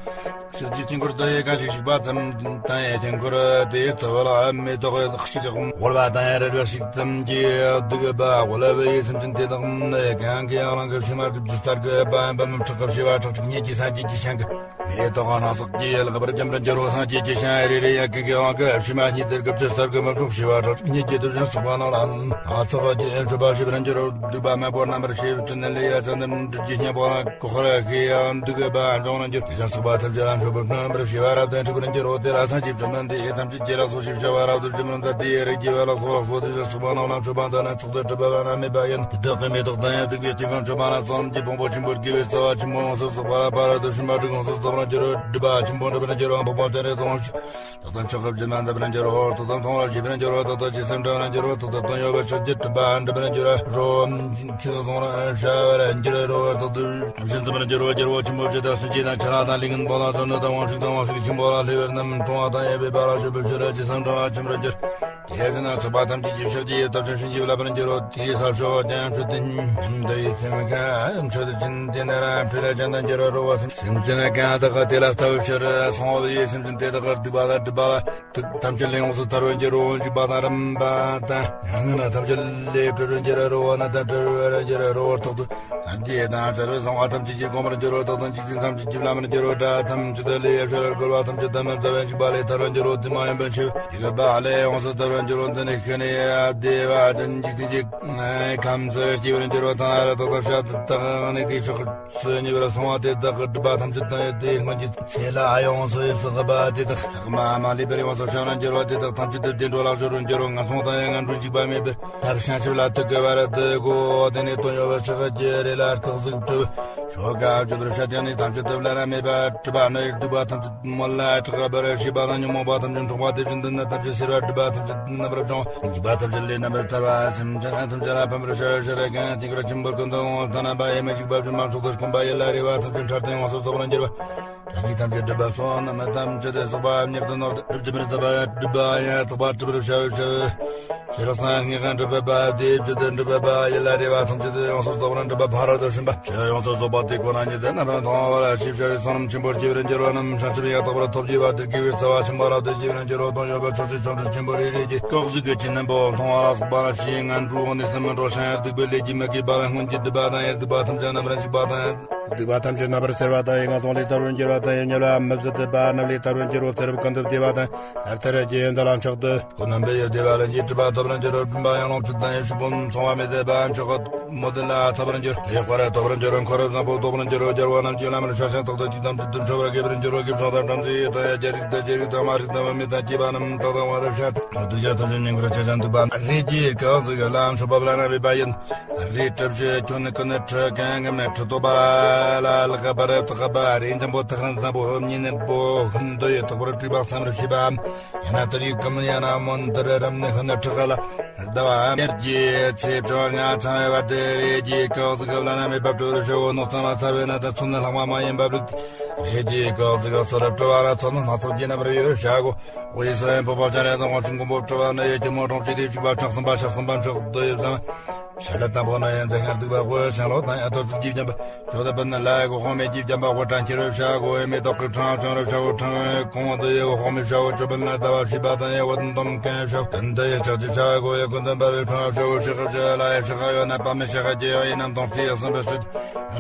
ཕྱོགས་ཀྱི་དཀྱིལ་འཁོར་དུ་ཡི་གང་ཞིག་ཞིག་པ་ཙམ་དང་ཡི་དཀྱིལ་འཁོར་དེའི་ཐུ་བ་ལ་མེ་ཏོག་ཞིག་བརྒོ་བ་དང་ཡི་རལ་པ་ཞིག་ཙམ་གྱིས་བདུག་པ་བསྐོལ་བའི་སེམས་ཅན་དེ་དག་ནི་གང་གི་ཡང་རང་གི་བྱེ་མ་གི་རྒྱུ་ལྟར་གྱི་པ་འབུམ་ཕྲག་བྱེ་བ་ཕྲག་ཁྲིག་སྙེད་ཀྱི་སངས་རྒྱས་ཀྱི་ཞིང་གི་མེ་ཏོག་སྣ་ཚོགས་ཀྱིས་ལེགས་པར་བརྒྱན་པར་འགྱུར་རོ། སངས་རྒྱས་ཀྱི་ཞིང་རེ་རེ་ཡང་ཀུན་གྱི་དབང་གིས་བྱེ་མ་སྙེད་དུ་གི་རྒྱུ་ལྟར་གྱི་འབུམ་ཕྲག་བྱེ་བ་ཕྲག་ཁྲིག་སྙེད་ཀྱི་དེ་བཞིན་གཤེགས་པ་རྣམས་ལ་སྣ་ཚོགས་ཀྱིས་མཆོད་པ་བྱེད་པར་འགྱུར་རོ། བདུག་པ་དམར་པོ་རྣམ་པར་ཕྱེ་བའི་ཕྲིན་ལས་ལས་ཡ་ཙན་དན་སྦྲུལ་གྱི་སྙིང་པོ་ལ་ཀུ་ཧ་ར་ཤི་ཡང་བདུག་པ་འབྱུང་ན་འགྱུར། དེ་ཞིང་གཤེགས་པ་ཐམས་ཅད་ལ་མཆོད་པའི་ཕྲིན་ལས་རྣམ་པར་ཕྱེ་བ་རབ་ཏུ་འཁྲིགས་པར་འགྱུར་རོ། དེ་ལ་སངས་རྒྱས་བཅོམ་ལྡན་འདས་ཐམས་ཅད་ཀྱི་ལག་སོགས་ཞེས་བྱ་བ་རབ་ཏུ་བཅོམ་ལྡན་འདས་དེའི་རིགས་ཀྱི་བུ་ལག་སོགས་ལག་སོགས་དེ་ཞིང་གཤེགས་པ་རྣམས་ལ་མཆོད་པ་འདི་ནི་མཆོག་ཏུ་གྲུབ་པ་བླ་ན་མེད་པ་ཡིན། དེ་དག་གི་མེ་ཏོག་དང་ཡང་བདུག་པའི་ཐིག་ཁང་མཆོད་པ་ན་བསོད་ནམས་ཀྱི་ཕུང་པོ་ཆེན་པོར་དགེ་བའི་རྩ་བ་ཆེན་པོ་ཡོངས་སུ་རྫོགས་པ་ལ་ཕ་རོལ་ཏུ་ཕྱིན་པ་དྲུག་ཡོངས་སུ་རྫོགས་པར་འགྱུར་རོ། སྒྲིབ་པ་ཆེན་པོ་འགྲིབ་པར་འགྱུར་རོ། འཕགས་པ་སྤྱན་རས་གཟིགས་དབང་ཕྱུག་དེ་དག་མཆོག་གི་སྦྱིན་པ་འདི་པར་འགྱུར་རོ། དེ་དག་མཐོང་བར་བྱེད་པར་འགྱུར་རོ། དེ་དག་ཅི་བསམ་འགྲུབ་པར་འགྱུར་རོ། དེ་དག་དོན་ཡོད་པར་ཤེས་ཀྱི་སྒྲིབ་པ་འགྲིབ་པར་འགྱུར་རོ། ཆོས་གསུང་ར་བྱ་བར་འགྱུར་རོ། དེ་དག་ཏུ་བཞིན་འཛིན་པར་འགྱུར་རོ། རྒྱལ་པོ་ཆེན་པོ་ཇི་ལྟར་གསུང་གྱི་དང་ཆ་ལག་དང་ལས་ངན་པོ་དང་གསོན་ནུ་དང་དབང་ཕྱུག་དང་དབང་ཕྱུག་ཆེན་པོ་ལ་སླེབས་པ་རྣམས་གྲོང་བ་དང་ཡོད་པའི་བར་ལ་སྤྱོད་པའི་ཕྱིར་ཅི་བསམ་འགྲུབ་པར་བྱེད་པར་འགྱུར། དེ་ཡང་ན་ཚོགས་པ་ཐམས་ཅད་ཀྱི་ཕྱོགས་ཀྱི་ཡི་དམ་ཅན་བྱིན་གྱིས་བརླབ་པར་འགྱུར་རོ། དེའི་ས་ཕྱོགས་ཀྱང་མཆོད་རྟེན་ཉིད་དུ་ཡི་སེམས་ཁ་མཆོད་ཅིང་དེ་ནས་རང་འཕྲུལ་ལས་ཅན་དུ་འགྱུར་རོ། སེམས་ཅན་གང་དག་གིས་དེ་ལ་ལྟ་བའི་ཕྱིར་སོང་བའི་སེམས་ཅན་དེ་དག་གི་སྡིག་པ་དང་སྒྲིབ་པ་དུག་ཐམས་ཅད་ལས་ཡོངས་སུ་ཐར་བར་འགྱུར་རོ། འཇིགས་པ་དང་རིམ་པ་དང་ངན་སྣ་ཐམས་ཅད་ལས་གྲོལ་བར་འགྱུར་རོ། ན་དང་བྲལ་བར་འགྱུར་རོ། རྟག་ཏུ་སངས་རྒྱས་དང་བྲལ་བའི་གསང་བ་ཐམས་ཅད་ཀྱིས་བསྒོམ་པར་འགྱུར་རོ། རྟག་ཏུ་འཇིག་རྟེན་ཐམས་ཅད་ཀྱིས་བླ་མར་འགྱུར་རོ། དགྲ་ཐམས་ཅད་ལས་ཡ་ཤ་ར་བཀོལ་བ་ཐམས་ཅད་དམ་པར་རྫ་བའི་འཇིགས་པ་ལས་ཐར་བར་འགྱུར་རོ། དེ་མ་ཡིན་པའི་ཆོས་ཡི་གེ་པ་ལས་ཡོངས་སུ་ཐར་བར་འགྱུར་རོ། འདི་ནི་ཤི་ནས་བདེ་བ་ ཅན་འཇིག་རྟེན་གྱི་ཁམས་སུ་སྐྱེ་བར་འགྱུར་བ་དང་། ཨ་ར་ཏག་ཏག་ཤ་དུ་དག་ནི་དེའི་ཕྱོགས་སུ་ཉེ་བར་སོང་བ་དེ་དག་གི་སྒྲིབ་པ་ཐམས་ཅད་དང་། དེའི་སྔོན་གྱི་ཚེ་ལ་ཨ་ཡོང་སོ་ཡི་སོགས་པ་དེ་དག་ལྷག་མ་མ་ལུས་པར་ཡོངས་སུ་བྱང་བར་འགྱུར་བ་དེ་དག་ཐམས་ཅད་དུ་བདེ་འགྲོ་ལག་ཤོར་བར་འགྱུར་རོ། ངན་སོང་དང་ཡང་ངན་འགྲོ་འཇིགས་པ་མེད་པའི་མཐར་བྱང་ཆུབ་ལ་ཐུག་གི་བར་དུ་གོ། དེ་ནས་དོན་ཡོད་པར་ཕྱག་རྒྱ་རེ་ལ་སྐག་ཟིག་གྲུབ། ཆོ་ག་བརྗོད་པར་བྱ་སྟེ་ནི་ཐམས་ཅད་དུ་བླ་ན་མེད་པ་སྒྲིབ་པ་ནི་སྡིག་པ་ཐམས་ཅད་མོལ་ལ་དྲག་པར་བྱས་པ་དང་ཉོན་མོངས་པ་ཐམས་ཅད་འཕྲོག་པ་དེ་བཞིན་དུ་ནད་ཐམས་ཅད་སེལ་བ་སྒྲིབ་པ་ཐམས་ཅད་རྣམ་པར་སྦྱོང་བ་འཇིགས་པ་ཐམས་ཅད་ལས་རྣམ་པར་ཐར་བ་སེམས་ཅན་ཐམས་ཅད་ལ་ཕན་པར་ཤར་ཤར་གང་དེ་ཁར་ཆེན་པོར་ཀུན་ཏུ་འོང་ལྟ་ན་པ་ཡེ་མི་ཞིག་པ་བཅོམ་པ་མཆོག་ཏུ་དཀོན་པ་ཡིད་ལ་རེ་བ་ཐམས་ཅད་འཕྲལ་དུ་ཡོངས་སུ་རྫོགས་པར་འགྱུར་བ། རང་ཉིད་ཐམས་ཅད་སྒྲིབ་པ་སོགས་རྣམ་ཐམས་ཅད་དེ་སོགས་པ་མྱུར་དུ་ནོར་ཏེ་སྒྲིབ་ཀྱི་མི་རྟག་པ་སྒྲིབ་པ་ཡང་དག་པ་སྒྲིབ་པར་བྱ་བའི་ཕྱིར། ཤེས་རབ་སངས་རྒྱས་ཀྱི་སྒྲིབ་པ་དེ་བཅད་དེ་སྒྲིབ་པ་ཡིད་ལ་རེ་བ་ཐམས་ཅད་ཡོངས་སུ་རྫོགས་པར་སྒྲིབ་པ་ཕ་རོལ་ཏུ་ཕྱིན་པ་ཕྱིར་ཡོངས་སུ་རྫོགས་པ་དེ་ཁོ་ན་ཉིད་དུ་རྣམ་པར་མཐོང་བ་ལ་ཞེས་བྱ་བའི་བསོད་ནམས་ཆེན་པོ་སྐྱེ་བར་འགྱུར་བ་རྣམས་བྱང་ཆུབ་ཡང་དག་པར་ཐོབ་ཀྱི་བར་དུ་དགེ་བའི་རྩ་བ་ཆེན་པོ་རབ་ཏུ་བསྐྱེད་པར་འགྱུར་རོ། དོན་ཡོད་པར་ཕྱོགས་བཅུའི་ཆོ་འཕྲུལ་ཆེན་པོ་རེ་རེ་གིས་སྐག་ཟིག་གི་ཆུ་ནན་པོ་མཐོང་བ་ལ་སོགས་པ་ལ་ཕྱིའི་ངན་འགྲོའི་འོག་ནས་སུ་མི་འགྲོ། བྱང་ཡང་སྡིག་པའི་ལས་ཀྱིས་མི་གོས་པ་ལ་སྔོན་གྱི་སྡིག་པ་དང་ཡང་སྡིག་པ་ཐམས་ཅད་རྣམ་པར་འཇིག་པ་དང་། སྡིག་པ་ཐམས་ཅད་རྣམ་པར་སེལ་བ་དང་། ཡིད་ངན་སོང་ལས་ཐར་བར་འགྱུར་བ་དང་། ཡིད་དམྱལ་བ་མི་བཟད་པ་རྣམས་ལས་ཐར་བར་འགྱུར་རོ། ཚེ་རབས་ཀུན་ཏུ་བདེ་བ་དང་། ལྟར་ཐར་རྒྱུ་ཡོན་ཏན་ལ་མཆོག་ཏུ། ཁོ་རྣམ་པའི་ཡུལ་བདེ་བ་ལ་འཇིགས་སྒྲིབ་པ་ཐོབ་པར་འགྱུར་རོ། སྒྲིབ་པ་ཡང་ལོངས་སྤྱོད་དང་ཡིད་ཕྱུག་པོ་ཚོང་བ་མི་བདེ་བ་མཆོག་གི་མོ་དེ་ལ་ཐོབ་པར་འགྱུར། དེ་དཔལ་ཐོབ་པར་འགྱུར་རོ། འཁོར་བའི་བཟང་པོ་ཐོབ་པར་འགྱུར་རོ། རྒྱལ་བ་རྣམས་ཀྱི་བླ་མར་ཤ་ཞེན་རྟག་ཏུ་སྐྱེས་ཐམས་ཅད་དུ་འཆོལ་བར་གོས་པར་འགྱུར་རོ། དགེ་བ་དང་བྲམ་ཟེ་དང་ཡང་རྒྱལ་རིགས་དང་རྗེ་རིགས་དང་དམངས་རིགས་དང་མི་དང་སྐྱེས་པ་རྣམས་དག་དང་བ་རབ་ཤ་སྟག་སྡུག་བྱ་ཐམས་ཅད་ཉེ་འཁོར་ཆ་ཆ་འདུག་པ། རེ་ཀྱེ་སྐག་ཟིག་ལ་མཆོད་པ་བླ་ན་མེད་པ་ཡིན། རེ་གྲུབ་ཆེ་ཁྱོད་ནི་ཀུན་ནས་ཁྲི་གང་གི་མེད་ཁྲི་ཐོག་པ་ལ་ལག་པ་རེ་ཐག་པ་རེ་འཇམ་པོ་ཐག་རིང་འཇམ་པོ་ཧོབ་ཉིན་ནས་པོ་ཧུན་དུ་ཡི་ཐག་པར་སྤྲུལ་པ་བསམ་རུ་ཤེས་པའམ། ཡང་ན་དུར་ཡིག་གམ་ཡང་ན་མོན་དུར་རམ་ནི་ཧུན་ནི་ཁྲི་ཁ་ལ་ཟླ་བའམ་ཡར་གྱི་ཚེ་བཅོ་ལྔ་ཚང་བའི་བར་དུ་རེ་གྱི་སྐག་ཟིག་བླ་ན་མེད་པ་སྤྲུལ་རུ་ཤོག་འོ་ནོག་ཚང་མ་ཚ་བའི་ན་ད་ཚོན་ནི་ལྷག་མ་མ་ཡིན་པ་བླུག་རེ་གྱི་སྐག་ཟིག་སོ་རབ་སྤྲུལ་བ་ལ་ཚོན་ནི་སྣ་ཚོགས་ཀྱི་རྣམ་རིག་ཡོད་བྱ་གོ། འོ་ཡི་སོ་ཡན་པོ་པ་བྱ་རེ་དང་དབང་ཕྱུག་མགོན་པོ་སྤྲུལ་བ་ནི་ཡོད་ཀྱི་མོ་གྲོང་ཁྱེར་དེ་བཅུག་པ་ཆགས་སམ་པ་ཆགས་སམ་པ་མཆོག་ཏུ་ཡོད་ཙང་། ཤ་ལ་དང་པོ་ན་ཡང་མཛད་སྔར་འདུག་པ་དབུ་ཤང་ལོ་དང་ཡང་ཏོ་ཚིགས་ཀྱིས་བརྒྱན་པ། ཆོག་ཏུ་པུ་ན་ལ་ཡ་གོ་ཧོ་མེ་ཀྱིས་བརྒྱན་པ་དབུ་དྲང་ཁྱེར་བའི་བྱ་གོ་ཨེ་མེ་ཏོག་གི་འཕྲང་བྱང་རུ་བྱ་བོ་འཕྲང་གོང་དུ་ཡེ་བོ་ཧོ་མེ་བྱ་བོ་ཅོ་པུ་ན་ཟླ་བ་བྱིས་པ་དང་ཡེ་བོ་དུན་དོམ་གན་བྱ་བོ་ཀུན་དུ་ཡེ་ཕྱག་རྒྱུ་བྱ་གོ་ཡེ་ཀུན་དུ་འབར་བའི་འཕྲང་བྱ་བོ་ཤི་ཁ་བྱ་ལ་ཡེ་ཤི་ཁ་ཡོད་ན་པ་མེ་ཤི་ཁ་རྒྱལ་ཡོད་ཡིན་ནམ་དོང་ཚིགས་ཡེ་གསུམ་པའི་སྲིད།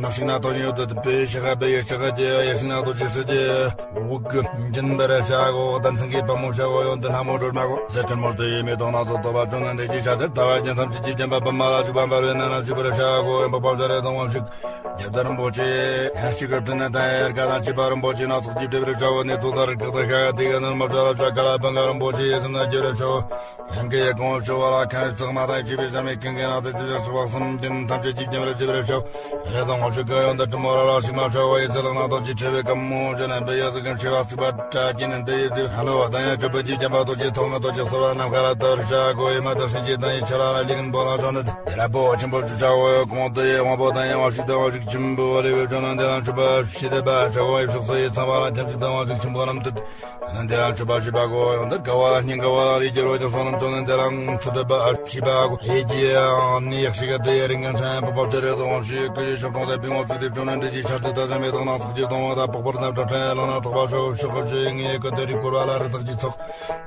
ནག་ཤིག་ན་དོ་ཡོད་དུ་དུ་པེ་ཤི་ཁ་པེ་ཡེ་ཤི་ཁ་རྒྱལ་ཡོད་ཡེ་ཤིག་ན་དོ་ཅི་སྲིད་རྒྱལ། དབུགས་འབྱིན་པར་བྱ་གོ། ད་མཚན་གྱི་བ་མོ་བྱ་གོ་ཡོན་ཏན་ལྷ་མོ་སྒྲོལ་མ་གོ། ཟེར་ཁན་མོར་དུ་ཡེ་མེ་ཏོག་སྣ་ཚོགས་ཐོབ་པ་ཅུང་ནན་དེ་ཅི་ཤ་དེར་ལྟ་བ་ཅན་ཐམས་ཅད་ཀྱི་བརྒྱན་པ་པུ་མ་ལ་བཞུགས་པ་འབར་བའི་ནང་ན་བཞུགས་པར་བྱ་གོ། ཡོན་པོ་པ་བྱ་རེ་དང་དབང་ཕྱུག་རྒྱབ་དར་རིན་པོ་ཆེ་ཡང་གཅིག་གི་སྤྲིན་ནི་དང་ཡལ་ག་དང་བཅས་པ་རིན་པོ་ཆེ་སྣ་ཚོགས་ཀྱིས་སྤྲས་པར་བྱ་གོ། ནས་ཚོགས་དང་རིགས་བཀག་དང་ཤ་ཡ་དེ་ག་ནི་མ་བྱ་ར་བྱ་ག་ལ་བང་ག་རིན་པོ་ཆེ་ཡེ་སེམས་ན་རྒྱུ་རེ་བྱ་གོ། ཡང་གི་ཡེ་གོང་བྱོ་བ་ལ་ཁན་ཚག་མ་དང་བཅས་པའི་ཟམ་མེ་ཀུན་གྱི་ནང་དུ་ཅི་བྱ་སོགས་པ་གསུམ་ལྡན་ཐམས་ཅད་ཀྱིས་བརྒྱན་པར་བྱེད་པར་བྱ་གོ། རེ་དང་དབང་ཕྱུག་གི་ཡོན་ཏན་དྲི་མོ་ར་ར་ཞིག་མ་བྱ་བ་ཡི་ཚེ་ལག་ན་ཐོག་ཅིག་ཁྲི་བའི་གམ་མོ་བྱོན་ན་འབད་ཡ་ཟི་གམ་ཁྲི་བ་ཚིག་པ་དྲ་གྱི་ནི་འདི་ཡི་དུ་ཧ་ལོ་བ་དང་ཡང་ཅོ་པོ་ཀྱི་བརྒྱན་པ་ཐོག་ཅིག་ཐོག་མི་ཐོག་ཅིག་སོ་བ་ནམ་མཁའ་ལ་ཐོར་བྱ་གོ། ཡི་མ་དང་ཤིང་ཅིག་དང་ཡི་ཆ་ལ་ལ་ལི་གན་པོ་ལ་བྱོན་ནི་དེ་ར་པོ་ཆེན་པོ་བཅུ་བྱ་གོ། ཡོ་གོང་དུ་ཡི་དབང་པོ་དང་ཡང་དབང་ཕྱུག་དང་དབང་ཕྱུག་ཆེན་པོ་ལས་བའི་བྱོན་ན་འདི་ལ་མཆོད་པ་ཞི་བདེ་པ་བྱ་གོ། ཡི་ཕྱོགས་སུ་ཡི་ཚང་བ་ལ་ཐམས་ཅད་དང་དབང་ཕྱུག་ཆེན་པོ་རྣམས་དུ། ནན་ཏན་མཆོད་པ་ཞུས་པ་གོ། ཡང་དག་དགའ་བ་སྙིང་དགའ་བ་ལ་ལུས་ཀྱི་རོ་ཀྱང་སོང་རྣམས་ཚོ་ནན་ཏན་རང་མཆོད་པ་ཞུས་པ་གོ། ཧེ་ཀྱི་ཡང་ནི་ཡག་ཤི་ག་དེ་ཡ་རིང་གང་ཆ་ཡང་པོ་པོ་ཅི་རེ་ཟོ་ཝང་ཤི་ཀི་ཡི་ཤོག་གྲོང་དེ་པི་ངོ་ཚུགས་ཏེ་བྱུང་ན་འདི་ཀྱི་ཆར་དུ་ད་ཟ་མེ་དང་ནག་ཚགས་ཀྱི་གདོང་བ་དང་པགས་པར་ནབ་དྲག་ཕྲན་ལོ་ན་ཐོག་པ་ཤོག་ཤོག་ཁ་ཅི་ངའི་ཀི་དེ་རིགས་བསྐོར་བ་ལ་རི་དྭགས་ཀྱི་ཚོགས་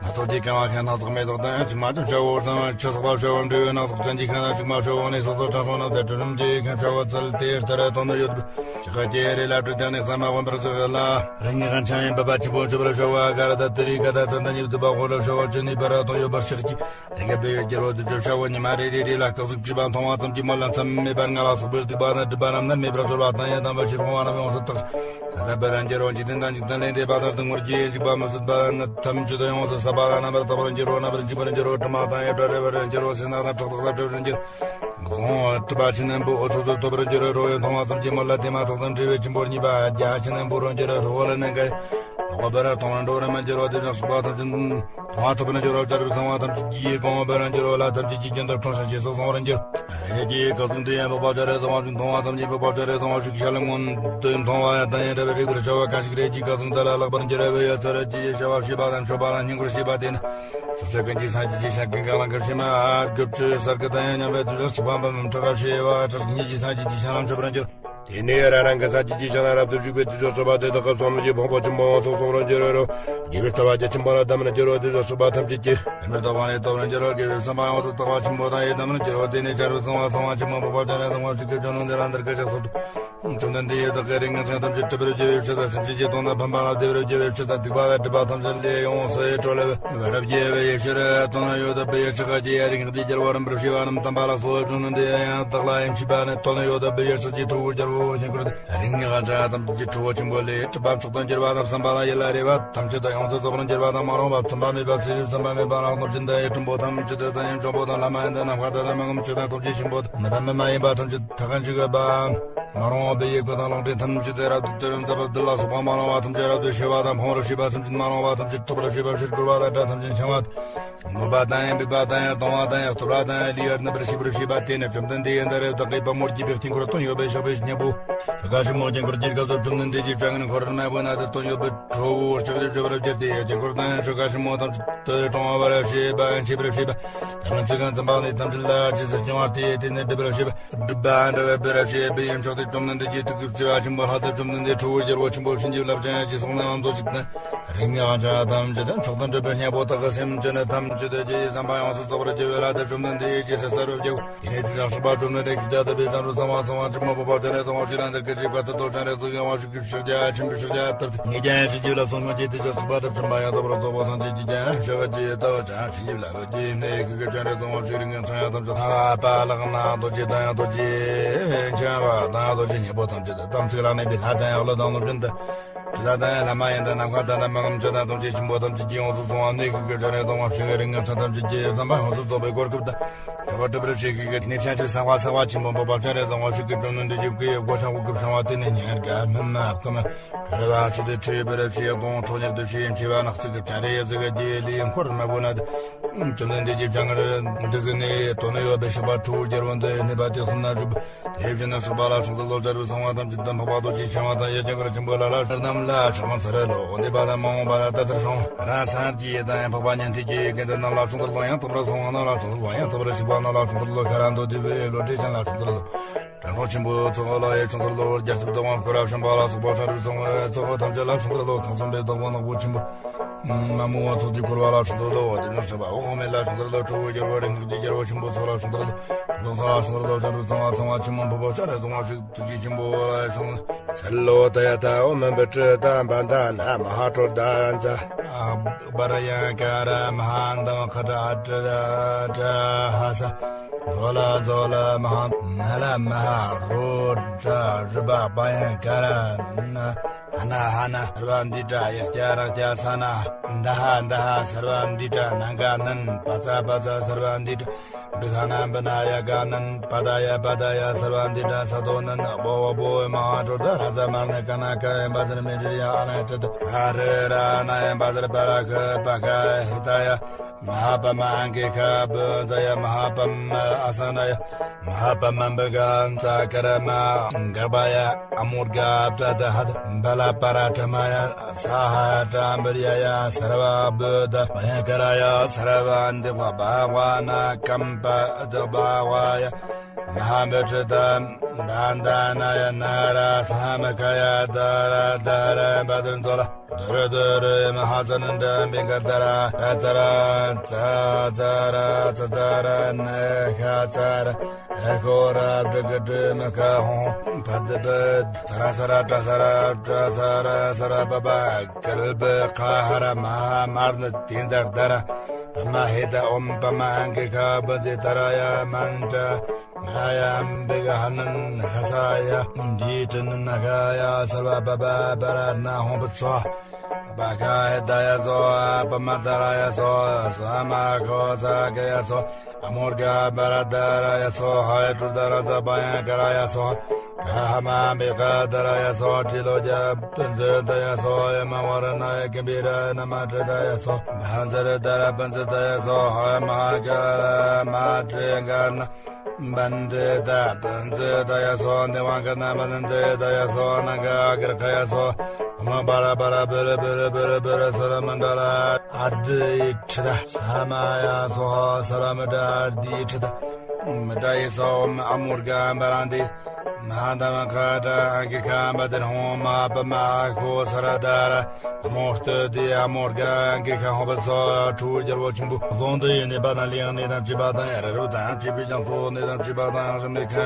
ནག་ཚགས་ཀྱི་གང་བ་ཁན་ནག་ཚགས་མེ་ཏོག་དང་ཆི་མ་ཅི་བྱ་བོ་ཚང་ཆི་ཚགས་པ་བྱ་བོ་འབྲི་བའི་ནག་ཚགས་ཅན་གྱི་ཁ་ན་ཅིག་མ་ཤོག་ནི་སོ་སོ་དྲང་སྲོང་ན་དེ་གྲུ་རིམ་གྱི་ཁན་བྱ་བོ་ཚལ་དེ་ལྟར་དོན་དུ་ཡོད། ཤི་ཁ་ཅི་རེ་ལ་བྲུ་ཏ་ནི་ས་མ་བོན་པར་ཟི་ལ། རང་ཉིད་ཀྱང་ཆ་ཡིན་པ་པ་ཆེན་པོ་ཆོ་བར་ཤོག་བ་ག་ར་ད་ཏི་རི་ཀ་ད་ཙན་ད་ཉིབ་ཏུ་པ་ཧོ་ལ་ཤོ་བ་ཅི་ནི་པ་ར་དོ་ཡོད་པར་ཤག་གི། དེ་ག་བེ་རྒྱལ་བ་དུ་ཅོ་ཤ་བོ་ཉི་མ་རེ་རེ་རེ་ལ་སྐག་ཟུག་བཅུ་པ་མཐོང་བ་ཙམ་གྱིས་མོ་ལ་མཚམས་མེད་པར་ང་ལ་སོགས་པའི་སྡིག་པ་དང་སྒྲིབ་པ་རྣམས་ནི་མེད་པར་གསོལ་བ་དང་ཡང་དམ་པ་ཕྱིར་འོང་བ་རྣམས་ཡོངས་སུ་དག་ས་ད་བེ་ར་འགྱུར་རོ་འཇིག་རྟེན་དང་འཇིག་རྟེན་ལས་འདས་པ་དང་སྟོང་ངོར་གྱི་འཇིག་པ་མི་བཟོད་པ་ནི་ཐམས་ཅད་དུ་ཡོངས་སུ་ཟབ་པ་ལ་རྣམ་པར་དག་པར་འགྱུར་རོ། རྣམ་པར་འཇིག་པར་འགྱུར་རོ། དྲི་མ་དང་ཡབ་བྲ་རེ་བར་འགྱུར་རོ། སེར་སྣ་དང་ཁྲག་དང་བྲལ་བར་འགྱུར། གཟུངས་སྒྲིབ་པ་ཆེན་པོ་འོ་ཚོད་དུ་ཐོབ་པར་འགྱུར་རོ། ཡང་མཐོང་བ་ཙམ་གྱིས་མོ་ལ་དེ་མ་ཐག་ཏུ་འབྲས་བུ་ཆེན་པོ་གཉིས་པ་རྒྱ་ཆེན་པོ་རུ་འགྱུར་རོ། འོ་ལ་ནི་འགའ་ཡི་ལོག་པར་མཐོང་བ་འགྲོ་རུ་མི་འགྱུར་རོ། དེ་ལ་སོགས་པ་ཐམས་ཅད་མཐོང་བ་ཐོབ་པར་འགྱུར་རོ། བྱ་རུ་ཚང་བ་ཐམས་ཅད་ཀྱིས་གོང་འོག་པར་འགྱུར་རོ། ལྷ་ཐམས་ཅད་ཀྱི་རྒྱན་དུ་འཁྲུངས་ཤིང་རྗེས་སུ་བཟུང་བར་འགྱུར། རེ་ཀྱི་སྐག་གཟུགས་འདི་ཡང་པོ་པ་བྱ་རེ་ཟ་བ་ཞིག་མཐོང་བ་ཙམ་གྱིས་པོ་པ་བྱ་རེ་ཟ་བ་ཞིག་ཤ་ལ་མངོན་དུ་མཐོང་བ་དང་ཡང་འདྲ་བའི་རིག་པར་བྱ་བ་གང་ཞིག་རེ་ཀྱི་སྐག་གཟུགས་འདི་ལ་ལྷག་པར་འགྱུར་བའི་ཡ་ཚ་ར་ཀྱི་ཡེ་བྱ་བ་ཞེས་པ་དང་མཆོད་པ་དང་སྙིང་པོར་ཞེས་པ་དེ་ནི། སོ་སོའི་ཀུན་གྱི་སངས་རྒྱས་ཀྱི་ཞིང་ཀུན་དགའ་ལང་ཀར་ཕྱི་མ་ཨར་དགུ་བཅུ་གསར་སྐུ་དང་ཡང་མཉམ་པའི་དུས་སུ་ཆགས་པ་འབུམ་ཕྲག་བཞི་བ་ཕྲག་གཉིས་ཀྱི་སངས་རྒྱས་ཀྱི་ཞིང་ལ་མཆོད་པར་འགྱུར། དེ་ནས་རང་རང་གི་སངས་རྒྱས་ཀྱི་ཞིང་ལ་རབ་ཏུ་བཞུགས་པའི་དུས་སུ་སོ་པ་དེ་དག་གི་བསམ་བློ་ཀྱི་ཕུང་པོ་ཆེན་པོ་ཚོགས་སོང་རུ་འགྱུར་རོ། དགེ་བའི་རྩ་བ་རྒྱ་ཆེན་པོ་ལ་གདམས་རུ་འགྱུར་རོ། དུས་སུ་སོ་པ་ཐམས་ཅད་ཀྱིས་དེ་མིར་རྟོགས་པ་ནས་རྟོགས་རུ་འགྱུར་རོ། དགེ་བའི་བསམ་པ་ཡོངས་སུ་རྟོགས་པ་ཆེན་པོ་དང་ཡི་གདམས་རུ་འགྱུར་རོ། དེ་ནས་བྱ་རུ་ཚང་བ་ཚང་བ་ཆེན་པོ་འབོ་བ་ཅན་ལ་ཚང་བ་ཞིག་གི་ཆོ་ནང་དེ་ལ་འདིར་སྐད་ཆ་སོགས་དུ། བཅོམ་ལྡན་འདས་བདག་གིས་རིགས་ལྔའི་ཚང་ཐམས་ཅད་སྒྲིབ་པར་བགྱིའོ་ཞེས་དང་། སེམས་ཅན་གྱི་དོན་དང་ཕན་པ་ལ་བདེ་བར་བགྱིའོ་ཞེས་དང་། སྡིག་པ་དང་སྒྲིབ་པ་ཐམས་ཅད་ལས་ཡོངས་སུ་གྲོལ་བར་བགྱིའོ་ཞེས་བསྟན་ཡོད་པའི་ཕྱིར། དོན་ཡོད་པའི་ཡེ་ཤེས་རིགས་ལྔའི་རྒྱལ་པོ་རིན་པོ་ཆེ་བ་རྣམས་དམ་པ་ལ་གསོལ་བ། བཅོམ་ལྡན་འདས་ཡང་བདག་ལ་ཡིད་ཆེས་པ་ནི། དོན་ཡོད་པའི་ཡེ་ཤེས་ཀྱི་ཁྲོ་བོའི་རྒྱལ་པོ་དཀྱིལ་འཁོར་དུ། རིགས་ལྔའི་ཚང་ཐམས་ཅད་ཀྱི་ཁྲོ་བོ་ཆེན་པོ་ལས། སྒྲིབ་པ་མཆོག་ཏུ་གྱུར་པ་རྣམས་བསམ་པ་ལ་ཡིད་ལ་རེ་བ་ཐམས་ཅད་དང་། ཡོངས་སུ་རྫོགས་པར་གྱུར་པ་དང་། མ་རུངས་པ་མཚུངས་པ་མེད་པ། ཚེ་ཡི་བསམ་པ་མེད་པ་ལ་སོགས་པ་ཅི་འདི་ཡི་ཕྲེང་པོ་ཐམས་ཅད་དང་། ཡུམ་ཆེན་པོ་དང་། བླ་མ་ཡོན་ཏན་ནམ་མཁའ་དང་། མ་གི་མི་མཆོད་དང་། ཐུགས་རྗེ་ཆེན་པོ་དང་། མི་ཐ་མལ་མ་ཡིན་པ་ཐམས་ཅད། ཐ་ཁན་ཆིག་གི་པ། མ་རུངས་པའི་ཡུལ་ཁམས་དང་ལོངས་སྤྱོད་ཐམས་ཅད་དུ་རབ་ཏུ་དོན་མཛད་པ་འདི་ལ་སོགས་པ། མ་རུངས་པ་ཐམས་ཅད་རབ་ཏུ་ཕྱེ་བ་དང་། ཕུང་བར་བྱེད་པ་ཐམས་ཅད། མ་རུངས་པ་ཐམས་ཅད་འཁྲུགས་པར་བྱེད་པ། ཕྱིར་རྒོལ་བ་དང་དགྲ་ཐམས་ཅད་འཆིང་བ་དང་། མོས་པ་དང་ཡང་འབད་པ་དང་ཡང་། གཏོང་བ་དང་ཡང་། སྟོར་བ་དང་ཡང་། ལུས་ཡང་གནོད་པར་བྱེད་པར་བྱེད་པ་དེ་ནི། བཅོམ་ལྡན་འདས་ཡི་མཐར་བདག་གི་བུ་མོར་བགྱིས་པའི་དཀྱིལ་འཁོར་དོན་ཡོད་པའི་གཤེགས་པའི་སྙིང་པོ། ཆོ་ག་ཆེན་མོ་དཀྱིལ་འཁོར་གྱི་སྐབས་སུ། བཅོམ་ལྡན་འདས་ཀྱིས་བྱ་ངན་འཁོར་བར་མ་བོས་ན། དེ་དོན་ཡོད་པའི་ཁྲོ་བོའི་ལྕགས་ཀྱུས་གཅོད་པར་འགྱུར་ཏེ། དཀྱིལ་འཁོར་དང་ཡང་ཆོ་ག་ཆེན་མོ་ཐམས་ཅད་དུ་སྲུང་བར་བྱེད་པ་ཡང་བྱེད་པར་བྱེད་པ། ཐ་མལ་ཚིག་རྐང་འཛིན་པ་ལས་ཐམས་ཅད་ལ་རྗེས་སུ་སྐྱོང་བར་བྱེད། དེ་ནི་སྒྲིབ་པར་བྱེད་པ། སྒྲིབ་པ་འདྲ་བའི་སྦུབས་ལ་བྱེད་པའི་ཡུམ་མཆོག་སྟེ། བཅོམ་ལྡན་འདས་ཀྱི་ཐུགས་ཀྱི་བརྩེ་བ་ཆེན་པོ་ལྷག་སྟེ། བཅོམ་ལྡན་འདས་ཁྲོ་བོའི་རྒྱལ་པོ་ཆེན་པོ་བྱིན་གྱིས་བརླབ་ཅིང་། ཞེས་གསུངས་ནའང་མཛོད་ཅིག་ན། རིགས་ལྔའི་ཚང་ཐམས་ཅད་མཆོག་ཏུ་འགྲུབ་པའི་སྙིང་པོ་དག་གི་སེམས་ཅན་ཐམས་ཅད་དེ་ཀྱི་བསམ་པ་ཡོངས་སུ་རྫོགས་པར་བགྱིའོ་ལགས་ཏེ། བཅོམ་ལྡན་འདས་ཀྱིས་ཞེས་གསལ་བར་བགྱིའོ། དེ་ནས་དེ་དང་གཤེགས་པ་བཅོམ་ལྡན་འདས་ཀྱིས་ཀྱང་དེ་བས་བྱང་ཆུབ་སེམས་དཔའ་ཚངས་པ་ཆེན་པོ་འཕགས་པ་སྤྱན་རས་གཟིགས་དབང་ཕྱུག་ལ་འདི་སྐད་ཅེས། བཀའ་སྩལ་ཏོ། སྤྱན་རས་གཟིགས་ཀྱིས་དབང་ཕྱུག་གི་ཕྱག་རྒྱ་ཆེན་པོའི་ཕྱག་རྒྱ་བཏབ་སྟེ། ངེད་ཀྱང་ཡང་བྱིན་གྱིས་བརླབ་སོང་ངོ་། ཅེས་དེ་ཞེས་གསོལ་པ་བཏབ་ཅིང་། མ་ཡང་དག་པར་རྫོགས་པ་སངས་རྒྱས་ཀྱིས་ཀྱང་ཕྱག་རྒྱ་བཏབ་ཅིང་། བྱིན་གྱིས་བརླབས་ཀྱིས་ནི། ཀྱེ་ཀྱེ་སྤྱན་རས་གཟིགས་དབང་ཕྱུག་རིགས་ལྔའི་ཚང་ཡང་ཐམས་ཅད་ཐ་མལ་པ་ལག་ན་རྡོ་རྗེ། གདན་ཡང་རྡོ་རྗེ། ཆེན་པ་གདན་ཡང་རྡོ་རྗེ། སྙིང་པོ་ཐམས་ཅད་དམ་ཚིག་ལ་གནས་པའི་ལྷ་དང་ཡང་། ཀླུ་དང་ཀླུ་བཙན་དང་། དྲི་ཟ་དང་ཡང་། བླ་མ་ཡོན་ཏན་ནམ་མཁའ་དང་། མ་གི་མི་མཆོད་དང་། ཐུགས་རྗེ་ཆེན་པོ་ཐམས་ཅད་ཀྱིས་ཡོངས་སུ་བཟུང་བ་ནི། ཀྱེ་ཀྱེ་སྤྱན་རས་གཟིགས་དབང་ཕྱུག་རིགས་ལྔའི་ཚང་ཐམས་ཅད་ཀྱི་བསམ་པ་ཡོངས་སུ་རྫོགས་པའི་གོ་སྐབས་དང་། ཆོ་ག་སྒྲུབ་པར་བྱེད་ཀྱི་ནི། བྱང་ཆུབ་སེམས་དཔའ་སེམས་དཔའ་ཆེན་པོ་འཕགས་པ་སྤྱན་རས་གཟིགས་དབང་ཕྱུག་གིས་བཅོམ་ལྡན་འདས་ཀྱི་སྐུའི་སྒོ་བྱང་བུ་གུ་བྱང་བ་དེ་ནི། སྙིང་ག་སྨིན་མ་བསྐུམ། བྲེལ་བ་ཆེ་སྟེ་ཁྲོས་པར་བྱེད། གདོང་ཁྲོ་གཉེར་དུ་བྱེད། མཆེ་བ་ནག་ཚིག་གི་སྤྱན་རས་གཟིགས་ཀྱི་ལུས་འཁོར་མ་བོ་ན། བཅོམ་ལྡན་འདས་ཀྱི་བྱང་ངེར་འདུག་ནས། དོན་ཡོད་པའི་གཤེགས་པ་ཁྲོ་བོའི་རྒྱལ་པོ་འདི་གནས་པ་དེ་གསུམ་ན་བཞུགས། དེ་བཞིན་གཤེགས་པ་ལ་ཕྱག་འཚལ་ལོ། སྤྱན་རས་གཟིགས་དབང་ཐམས་ཅད་དང་། འཕགས་པ་རྡོ་རྗེ་འཆང་བ་དང་། ཡ་ལྗང་གུ་ཆེན་པོ་ལ་ལ་རྣམས་ལ་ཕྱག་འཚལ་ལོ། འདས་པ་དང་མ་འོངས་པ་ལ་ད་ལྟར་བྱུང་། རང་སངས་རྒྱས་དང་། ཡང་འཕགས་པ་ཉན་ཐོས་ཀྱི་དགེ་འདུན་རྣམས་ལ་ཕྱག་འཚལ་ལོ། ཡང་ཐོབ་པར་སོང་བ་རྣམས་ལ་ཕྱག་འཚལ་ལོ། ཡང་ཐོབ་པར་བཞུགས་པ་རྣམས་ལ་ཕྱག་འཚལ་ལོ། ཤ་ར་མདོ་སྡེ་པའི་བློ་གྲོས་ཅན་ལ་ཕྱག་འཚལ་ལོ། དྲང་སྲོང་ཆེན་པོའི་ཚོགས་ལ་ཡང་ཕྱག་འཚལ་ལོ། རྒྱལ་ཚབ་བདག་དབང་བསྐུར་བ་བྱིན་པ་ལ་སོགས་པ་སྤྱན་རས་གཟིགས་དབང་ཕྱུག་ཚོགས་ཐམས་ཅད་ལ་ཕྱག་འཚལ་ལོ། ཁམས་གསུམ་པའི་བདག་པོ་ནག་པོ་ཆེན་པོ། མ་མོའི་ཚོགས་ཀྱིས་བསྐོར་བ་ལ་ཕྱག་འཚལ་ལོ། དེ་ནས་ཕྱག་པ་འོད་དཔག་མེད་ལ་ཕྱག་འཚལ་ལོ། ཁྲོ་བོའི་རྒྱལ་པོ་རིགས་ལྔ་ཀྱི་རྒྱལ་པོ་ཆེན་པོ་ཚོགས་ལ་ཕྱག་འཚལ་ལོ། ཚོགས་ལ་ཕྱག་འཚལ་ལོ། སྤྱན་རས་གཟིགས་དབང་ཕྱུག་ཚངས་པ་ཆེན་པོ་འཕགས་པ་སྤྱན་རས་གཟིགས་དབང་ཕྱུག་ཐུགས་རྗེ་ཆེན་པོ་ལ་ཕྱག་འཚལ་ལོ། ཏདྱ་ཐཱ། ཨོཾ་བཻ་ཌཱུརྻ་ཏ་བཱ་དྷ་ན་མ་ཧཱ་ཀྲོ་དྷ་རཱ་ཛ། བྷྱཱ་ཀ་ར་མ་ཧཱ་དམ་ཁ་ཏྲ་ཏྲ་ཧ་ས། ཛོ་ལ་ཛོ་ལ་མ་ཧཱ་ན་ལ་མ་ཧཱ་རོ་ཏྲ་རུ་པ་བྷྱཱ་ཀ་ར་ན། ཧ་ན་ཧ་ན་སརྦ་ནཱ་ཏྲ། ཡཀྵ་རཀྵ་ས་ན། ད་ཧ་ད་ཧ་སརྦ་ནཱ་ཏྲ། ན་ག་ནན། པ་ཙ་པ་ཙ་སརྦ་ནཱ་ཏྲ། བི་ག་ན་བི་ན་ཡ་ག་ནན། པ་ད་ཡ་པ་ད་ཡ་སརྦ་ནཱ་ཏྲ། ས་དོ་ནན། བོ་བོ་བོ་ཡ་མ་ཧཱ་ཀྲོ་དྷ་རཱ་ཛ། མ་ཎི་ཀ་ན་ཀ་ཡ་བཛྲ་མི་ཏྲི་ཡ་ཨ་ལ་ཏྲ་ཏ། ཧ་རི་ར་ན་ཡ་བཛྲ་པ་ར་ག་པ་ག་ཧི་ད་ཡ། མ་ཧཱ་པདྨ་ཨང་ཀི་ཁ་བྷཱུ་ཛ་ཡ། མ་ཧཱ་པདྨ་ཨ་ས་ན་ཡ། མ་ཧཱ་པདྨ་བི་ག་ཙ་ཀ་ར་མ་གརྦྷ་ཡ། ཨ་མོ་ག་པྲ་ཏ་ཧ་ད་བ་ལ་པ་ར་ཏ་མ་ཡ། ས་ཧ་ཏྲ་བི་རི་ཡ་ཡ། སརྦ་བྷུ་ཏ་བྷྱ་ཀ་ར་ཡ། སརྦ་ནཱ་ཏྲ་བྷ་ག་ཝ་ན་ཀམ་པ་ཏ་བྷ་ག་ཝ་ཡ། མ་ཧཱ་བི་ཏྲ་ཏ་བྷ་ད་ན་ཡ། ན་ར་ས་མ་ཀ་ཡ། ད་ར་ད་ར་བཛྲ་ཛྭ་ལ། དྷཱུ་ར་དྷཱུ་ར་མ་ཧཱ་ཙ་ན་དྷཱུ་ར་བི་ཀ་ཙ་ར་ཙ་ཙ་ར་ཙ་ཙ་ར་ན་ཤ་ཙ་ར་ཧ་ཤོ་ར་བྲི་ག་བྲི་མ་ཤ་ཧོ་བྷ་ད་བྷ་ད། ས་ར་ས་ར་ཏྲ་ས་ར་ཏྲ་ས་ར་ས་ར་བྷ་བྷ་གརྦྷ་ཁ་ཧ་ར་མ་ཧཱ་མར་ན་ཏིང་ཙར་དྷ་ར། པདྨ་ཧི་ད་ཨོཾ་པདྨ་ཨང་ཀི་ཁ་བྷཱུ་ཛི་ཏ་ར་ཡ་མ་ཎི་ཏྲ། མ་ཧཱ་ཡ་བི་ག་ཧ་ནན་ཧ་ས་ཡ། དྷཱིཿ་ཏྲ་ན་ན་ཤ་ཡ། སརྦ་བྷ་བྷ་པ་ར་ཏ་ན་ཧོ་བྷ་སྭཱ་ཧཱ། བྷ་ག་ཧི་ད་ཡ་སྭཱ་ཧཱ། པདྨ་ཏ་ར་ཡ་སྭཱ་ཧཱ། ས་མ་ཤོ་ས་ཀ་ཡ་སྭཱ་ཧཱ། ཨ་མོ་ག་པ་ར་ཏ་ར་ཡ་སྭཱ་ཧཱ། ཧ་ཡ་ཏྲུ་ཏ་ར་ཛ་བྷ་ཡ་ཀ་ར་ཡ་སྭཱ་ཧཱ། ར་ཧ་མ་བི་ཀ་ཏ་ར་ཡ་སྭཱ་ཧཱ། ཏྲི་ལོ་ཀྱ་པཉྩི་ཏ་ཡ་སྭཱ་ཧཱ། ཡ་མ་ཝ་ར་ཎ་ཡ་གམ་བི་ར་ན་མ་ཏྲི་ཏ་ཡ་སྭཱ་ཧཱ། བྷ་ཛ་ར་ཏ་ར་པཉྩི་ཏ་ཡ་སྭཱ་ཧཱ། ཡ་མ་ཧཱ་ཀ་ར་མ་ཏྲི་ཀ་ཎ་བྷ་ཛ་ཏ་བྷ་ཛ་ཏ་ཡ་སྭཱ་ཧཱ། ཏེ་ཝ་ཀ་ཎ་བྷ་ཛ་ཏ་ཡ་སྭཱ་ཧཱ། ན་ག་གྲ་ཀ་ཡ་སྭཱ་ཧཱ། ཨ་མ་པ་ར་པ་ར་བྷ་ར་བྷ་ར་བྷ་ར་བྷ་ར། སྭཱ་ར་མ་ཎྜ་ལ་ཨརྡྷ་ཊི་ཏ། ས་མ་ཡ་སྭཱ་ཧཱ། སྭཱ་ར་མ་ཎྜ་ཨརྡྷ་ཊི་ཏ། མ་ཎྜ་ཡེ་སྭཱ་ཧཱ། ཨ་མོ་ག་པ་ར་ཏེ། མ་དམ་ཁ་དྲ་ཨང་ཀི་ཁ་མ་དེར་ཧོང་མ་པ་མ་ཁོ་ས་ར་དར། མོ་སྟོད་དེ་ཨ་མོར་ག་ཨང་ཀི་ཁ་ཧོང་པ་སོ་ཁྲུ་རྒྱལ་བོ་ཆེན་པོ་ཟོང་དུ་ཡོད་ནས་པ་དང་ལེགས་ནས་དང་བཅས་པ་དང་ཡར་རུ་དང་བཅས་པའི་ལྗང་ཚོ་ནས་དང་བཅས་པ་དང་རིམ་པའི་ཁ།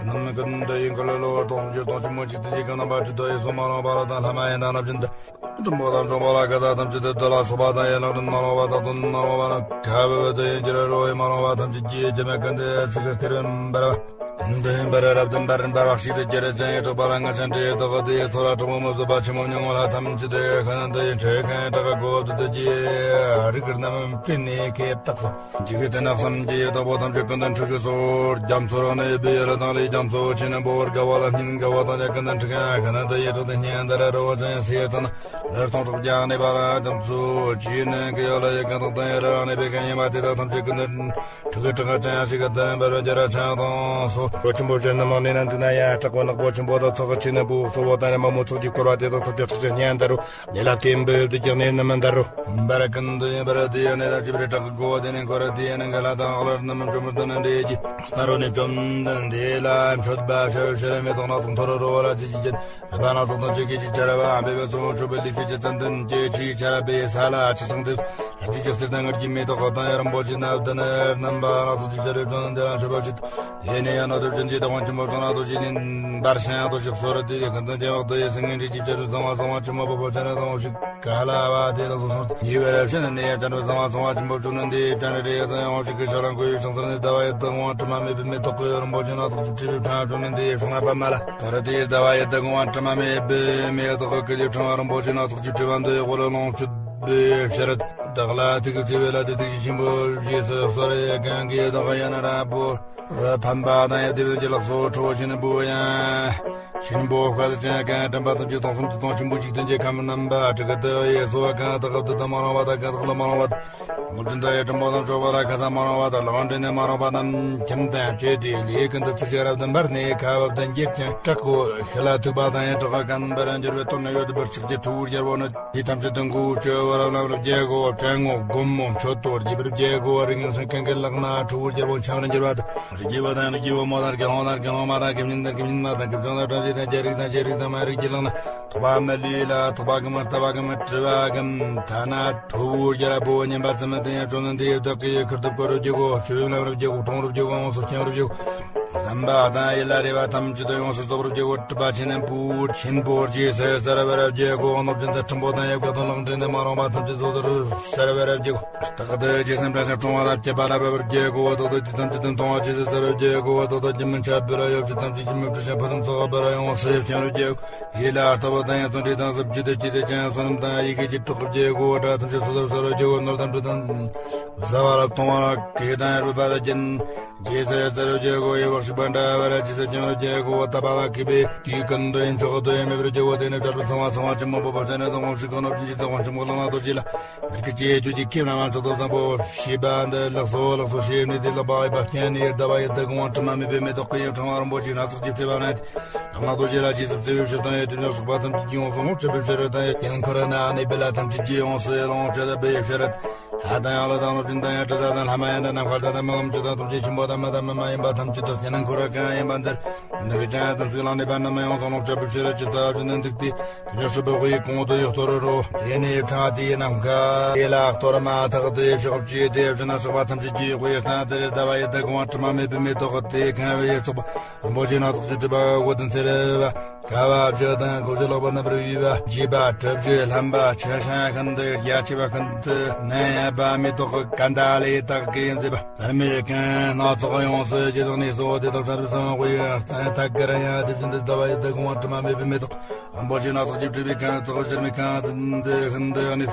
རྣམ་ཀུན་ཏུ་ཡིན་ཀུན་ལ་གློ་བུར་དོང་སྤྱིར་དོང་ཆེན་མོ་གཅིག་ཏུ་འཇིག་གི་རྣམ་པ་སྤྲུལ་དུ་ཡི་སོ་མ་རུངས་པ་རོ་དང་ལྷ་མ་ཡིན་དང་རྣམ་བཞིན་དུ། ཀུན་ཏུ་མོ་དང་འབྱུང་བ་ལ་ག་ས་ཐམས་ཅད་དུ་འདི་ལ་སོགས་པ་དང་ཡན་ལག་རིན་མ་རུངས་པ་དང་དོན་མ་རུངས་པ་རང་ཁ་བུ་བུ་དུ་ཡིན་གྱི་ར་རོ་ཡི་མ་རུངས་པ་ཐམས་ཅད་ཀྱིས་རྒྱ་མ་ཀུན་ཏུ་ཚིག་གི་སྟེར་འབར་བ། ཀུན་ཏུ་ཡིན་པར་རབ་ཏུ་འབར་འབར་བ་ཞིག་ཏུ་གྱུར་ཅན་ཡི་དྲེགས་པ་རང་ངར་ཅན་དྲི་ཡི་དོགས་དུ་ཡི་ཚོར་བ་དྲང་པོ་མི་བཟོད་པ་ཆེན་མོ་མྱོང་བ་ལ་ཐམས་ཅད་དུ་ཡི་ཁ་ནན་དུ་ཡི་འཕྲལ་གང་དྲག་གི་གོ་བབ་ཏུ་དུ་གྱིས་རིགས་རྣམས་སྤྲིན་ནས་ཁེབས་དག་སོ། འཇིག་གི་དེ་ནག་བསམ་གྱི་དྭགས་པོ་ཐམས་ཅད་ཀུན་ཏུ་འཁྲུག་གི་སོ། རྒྱ་མཚོ་རང་ནི་བུ་ཡི་རི་དྭགས་ལས་རྒྱ་མཚོ་ཆེ་ནི་འབོར་དགའ་བ་ལ་སྙིང་དགའ་བ་དང་ཡ་ཀུན་ཏུ་འཁྲུག་ཡ་ཀུན་ཏུ་ཡི་དྲག་ཏུ་སྙན་དར་རོ་ཅན་སེར་ཚ་ན་ལར་སྟོང་ཕྲག་བརྒྱ་ནི་བ་ར་རྒྱ་མཚོ་ཆེ་ནི་གི་ཡོ་ལ་ཡི་ཀུན་ཏུ་དང་ཡི་ར་ནི་བེ་ཀན་ཡི་མ་དེ་དག་ཐམས་ཅད་ཀུན་ཏུ་འཁྲུག་གི་དྲག་ཅན་ཡ་ཞིག་གི་དོན་འབར་བ་འཇའ་ར་ཆ་དང་སོ། རོ་ཆེན་པོ་ཅན་ནི་མ་ནི་ན་འདུས་ན་ཡ་དྲག་པོ་ནག་པོ་ཆེན་པོ་དང་ཚོགས་ཆེ་ནི་བུ་གསོ་བོ་དང་ནི་མ་མོ་ཚོགས་ཀྱི་བསྐོར་བ་དེ་དག་ཐམས་ཅད་དྲག་ཅན་སྙན་དར་རོ། ལས་ལ་བརྟེན་པའི་བདུད་ཀྱི་གནས་རྣམས་འདར་རོ། འབར་ཀུན་ཏུ་ཡིན་པར་དེ་ཡང་ནས་དང་བཅས་པའི་བྲག་གི་སྒོ་དེ་ནས་འཁོར་དེ་ཡང་ནས་འགལ་ལ་དང་ལར་རྣམས་བཅོམ་པར་ཐུབ་ན་འདྲེས་ཀྱི་ས་རོ་ནས་བཅོམ་ལྡན་འདས་ལ་མཆོད་པ་ཕྱག་འཚལ་མེ་ཏོག་སྣ་ཚོགས་འཐོར་རོ་བ་ལ་ཅི་ཅི་ཅན་རི་པ་སྣ་ཚོགས་དང་བཅས་ཀྱི་ཅི་ཆར་བ་འབེབས་པའི་གཙོ་བོ་མཆོད་པའི་ལུས་ཀྱི་ཅི་ཙམ་དུན་གྱི་ཆུའི་ཆར་པའི་ས་ལ་ཆུ་ཚང་དུ་ལྷ་རྫས་ཀྱི་གསེར་དང་དངུལ་གྱི་མེ་ཏོག་དང་ཡ་རིན་པོ་ཆེ་སྣ་བདུན་རྣམ་པ་སྣ་ཚོགས་ཀྱི་ཆར་བ་བཅོམ་ལྡན་འདས་ལ་མཆོད་པ་ཕྱིར། ཡེ་ནས་ཡང་ན་དུ་ཅན་གྱི་བདག་དབང་ཆེན་པོ་གཙང་ལ་དུ་ཅི་ནས་འབར་ཞིང་དུ་ཞིག་སོར་དེ་ཡི་ཀུན་ཏུ་རྒྱལ་བ་དུ་ཡི་སེང་གེ་འདྲེས་ཀྱི་ཅ་རུ་གཙང་བ་གཙང་བ་ཆེན་མོ་པོ་པོ་ཅན་ར་གཙང་བ་ཞིག་ག་ལ་བ་དེ་ལ་སོ་སོར་ཉེ་བར་བཤད་ནས་ནས་ཡང་ཅ་རུ་གཙང་བ་གཙང་བ་ཆེན་པོ་བཅུ་ནི་འདི་ཅན་རེ་གཙང་ཡང་ཞིག་གི་ཤ་ལང་ཀུ་ཡི་ཤིང་སར་ནི་ཟླ་བ་ཡི་དུ་ངོ་དྲི་མ་མེད་པའི་མེ་ཏོག་གི་རིན་པོ་ཆེ་སྣ་ཚོགས་ཀྱི་ཁྲི་བའི་ཕྲེང་བཅུ་ནི་འདི་ཤོང་ལ་པ་མ་ལ་དོ་ར་དེ་ཟླ་བ་ཡི་དུ་ངོ་དྲི་མ་མེད་པའི་མེ་ཏོག་གི་ཁྲི་ཕྲེང་རིན་པོ་ཆེ་སྣ་ཚོགས་ཀྱི་ཁྲི་བ་འདི་ཡི་འོག་ལ་ལོངས་སྤྱོད་པའི་ཕྱིར། བདག་ལ་ཐུགས་ཀྱི་བརྩེ་བའི་ལ་དེ་ཐུགས་རྗེ་ཆེན་པོ་རྗེས་སུ་གསོལ་ཡི་གང་གིས་བདག་ཡ་ན་ར་པོ། ཕམ་པ་དང་ཡབ་དེ་བོན་གྱི་ལག་སོ་ཁྲོ་བོ་ཆེན་པོ་ཡང་། ཆེན་པོ་བཀའ་ལ་ཅན་གང་དྲན་པ་ཐམས་ཅད་སྟོང་གསུམ་གྱི་སྟོང་ཆེན་པོ་འཇིག་རྟེན་གྱི་ཁམས་རྣམ་པ་དྲུག་གི་དུ་ཡེ་སོ་བ་གང་དག་གི་དུ་དུ་མ་རུང་བ་དང་གང་དག་ལ་མ་རུང་བ་དང་། ངོར་ཅན་དུ་ཡེ་དྲིན་པོ་དང་འབྱོར་བ་ལ་ཁ་ས་མ་རུང་བ་དང་ལོང་འདྲེན་ནས་མ་རུང་བ་རྣམས་ཁྱིམ་དང་བཅས་ཏེ་ལས་ཀུན་ཏུ་ཚིག་ཅན་རབ་ཏུ་འབར་ནས་ཁ་བབ་ཏུ་འགྱེལ་ཅིང་དྲག་གོ་ཤི་ལ་ཐུག་པ་དང་ཡང་དྲག་ག་གན་འབར་འགྱུར་བའི་དོན་ནི་ཡོད་དུ་འབུར་ཆགས་ཀྱི་ཁྲུ་བོར་རྒྱལ་པོ་ནི། དེ་ཐམས་ཅད་དུ་མགོ་བོ་བཅོལ་བར་ལམ་རུ་རྒྱལ་གོ་བྲན་ངོ་སྒོམ་མོ་མཆོད་དོ་རྒྱས་པར་རྒྱལ་གོ་རིགས་ངན་སེམས་ཀུན་གྱི་ལག་ན་ཁྲུ་བོར་རྒྱལ་པོ་འཆམ་རུ་འགྱུར་བ་དང་། རིགས་རྒྱལ་པོ་དང་རིགས་རྒྱལ་པོ་མོ་དང་རྒྱལ་ལོང་དང་རྒྱལ་ལོང་མ་དང་རྒྱལ་བརྙེས་དང་རྒྱལ་བརྙེས་མ་དང་རྒྱལ་བྱང་དང་བྲམ་ཟེ་དང་རྒྱལ་རིགས་དང་རྒྱལ་རིགས་དང་མ་རིགས་ཀྱི་ལག་ན་ཐོག་པ་མི་ལུས་ལ་ཐོག་པ་གི་མི་ལྟ་བ་གི་མི་དྲི་བ་གི་མི་ཐ་ན་ཁྲུ་བོར་རྒྱལ་པོ་བརྙན་པ་ཙམ་མི་དེ་ཡང་བཅོམ་ལྡན་འདས་བདག་གིས་ཁུར་ཐུབ་ཀ་རུ་རྒྱལ་གོ་ཆོས་ལམ་རུ་རྒྱལ་གོ་གྲོང་རུ་རྒྱལ་གོ་ཡོངས་སུ་མཁྱེན་རུ་རྒྱལ་གོ་བསམ་པ་དང་ཡིད་ལ་རེ་བ་ཐམས་ཅད་དུ་ཡོངས་སུ་རྫོགས་པར་བགྱིའོ། གྲུབ་པ་ཆེ་ནན་པོ་ཆེན་པོ་རྗེས་སུ་གསོལ་བར་བགྱིའོ། ནོར་ཅན་དུ་ཁྲིམས་པོ་དང་ཡབ་ཀྱི་དོན་ལག་འདྲེན་ནས་མ་རུངས་པ་ཐམས་ཅད་རྫོགས་སུ་གསོལ་བར་བགྱིའོ། རྟག་ཏུ་རྗེ་བཙུན་བཀྲ་ཤིས་འཁྲུངས་པ་ལ་བསྐྱེད་པ་ལ་འབད་པར་བགྱིའོ། རྟག་ཏུ་དེ་ཐམས་ཅད་དུ་མཐོང་བ་ཇི་སྲིད་གསལ་བར་བགྱིའོ། རྟག་ཏུ་སྒྱུ་མའི་ཆ་བུ་ལ་ཡོད་ཅིག་ཐམས་ཅད་ཀྱི་མི་བཀྲ་ཤིས་ཕུན་སུམ་ཚོགས་པ་འབར་ཡོངས་སུ་མཁྱེན་རུ་བགྱིའོ། ཡིད་ལ་ལྟ་བུ་དང་ཡང་བརྩོན་འགྲུས་དང་གཟི་བརྗིད་དུ་བསྐྱེད་དེ་ཀྱང་བསོད་ནམས་དང་ཡི་གེ་ཀྱི་གྲོགས་བགྱིའོ། སྒྲ་ཐམས་ཅད་སོ་སོར་གསལ་བར་བགྱིའོ། ནོར་དང་འབྲུ་དང་བཟའ་བ་ལ་གཏོང་བ་ལ་གོས་དང་རུས་པ་ལ་རྒྱན། རྗེས་སུ་གསོལ་བར་བགྱིའོ། ཡེ་བག་ཞིག་པ་འདྲ་བར་རྗེས་སུ་སྐྱོང་བར་བགྱིའོ། བཏབ་པ་ལ་གུས་པས་དུས་ཀུན་ཏུ་ཡིན་ཆོག་ཏུ་ཡང་མེད་པར་བགྱིའོ། དེ་ནས་གྲལ་དུ་ཚང་བ་ཚང་བ་ཆེན་མོ་བུ་པ་ཆེ་ནས་དང་ངོམས་ཤིག་གང་ནོར་ཅན་གྱི་དང་དབང་ཆེན་མོ་ལག་ན་རྡོ་རྗེ་ལ། མི་དགེ་བཅས་ཁྱོད་ཀྱི་ཁྱིམ་རྣམས་མ་ཆགས་ཏོག་བཟང་པོ་ཞེས་པ་འདི་ལགས་སོ་ལགས་སོ་ཞེས་ནི་དེ་ལ་འབག་པའི་བ་ཀན་ནི་ཡར་ཟླ་བ་ཡི་དུ་གང་བ་དྲི་མ་མེད་པའི་མེ་ཏོག་གི་ཡང་ཕྲེང་བ་རིན་པོ་ཆེ་སྣ་ཚོགས་ཀྱིས་སྤྲས་པ་ན། ལག་ན་རྡོ་རྗེ་ལ་རྗེས་སུ་བརྩེ་བའི་ཕྱིར་དང་ཡང་དུས་ནས་སོགས་པ་ཐམས་ཅད་ཀྱིས་ཡོངས་སུ་རྔོག་བྱེད་པའི་ཕྱིར་དང་ཡང་དེ་ནས་འཁོར་ན་གནས་པའི་ལྷ་ཐམས་ཅད་ཀྱིས་ཡོངས་སུ་ཡང་རླུང་བཅད་པའི་ཕྱིར། ལྷ་དང་ཡང་ལྷ་དང་ནོར་ཅན་དང་ཡང་དྲི་ཟ་དང་ལྷ་མ་ཡིན་དང་ནམ་མཁའ་དང་མི་རྔམ་ཅན་དང་ཐམས་ཅད་ཆེན་པོ་དང་མི་དང་མི་མ་ཡིན་པ་ཐམས་ཅད་དང་དེ་ནས་འཁོར་གང་ཡིན་པ་འདིར་ནུབ་ཀྱང་དམ་ཚིག་བླངས་ནས་པ་རྣམས་ཡོངས་སུ་རླུང་བཅད་པའི་ཕྱིར་ཇི་ལྟ་བ་བཞིན་དུ་འདུག་སྟེ། དེ་ནས་སྲིད་པའི་དབུས་གོང་དུ་ཡོད་གཏོར་རོ། དེ་ནས་ཕྲེང་བ་དེ་ཡི་ནམ་མཁའ་དེ་ལ་གཏོར་མ་ཐག་ཏུ་ཕྱོགས་བཅུའི་དེ་བཞིན་ན་སྲིད་པ་ཐམས་ཅད་ཀྱི་དབུས་སྟེང་དེར་ཟླ་བ་ཡི་དུ་གང་བ་དྲི་མ་མེད་པའི་མེ་ཏོག་དེ་གང་བའི་ཚོགས་པ་རིན་པོ་ཆེ་སྣ་ཚོགས་ཀྱི་སྤྲས་པ་འོད་ཟེར་བ། ཀ་བ་བཞི་དང་གོ་བཞི་ལྷག་པ་རྣམ་པར་བསྡུས་པ། བརྗིད་པ་གྲུ་བཞི་ལྷམ་པ་ཆུ་ཤིང་ཤིན་ཏུ་རྒྱ་ཆེ་བ་ཀུན་ཏུ་མནན་ཡས་པ་མེ་ཏོག་གི་གན་ད་ལས་དག་གིས་མཛེས་པ། དར་མེད་ཀན་སྣ་ཚོགས་ཡོངས་སུ་གྱེས་ཏེ་ནི་སོ་དེ་དག་ཤར་བའི་གསང་བའི་ཐད་ཀར་ཡང་དེ་བཞིན་དུ་ཟླ་བ་ཡི་དུ་གང་བ་དྲི་མ་མེད་པའི་མེ་ཏོག་རིན་པོ་ཆེ་སྣ་ཚོགས་ཀྱིས་སྤྲས་པའི་ཁང་ཚོགས་ཤར་མའི་ཁང་དུ་ཤིན་ཏུ་ཡང་ནི།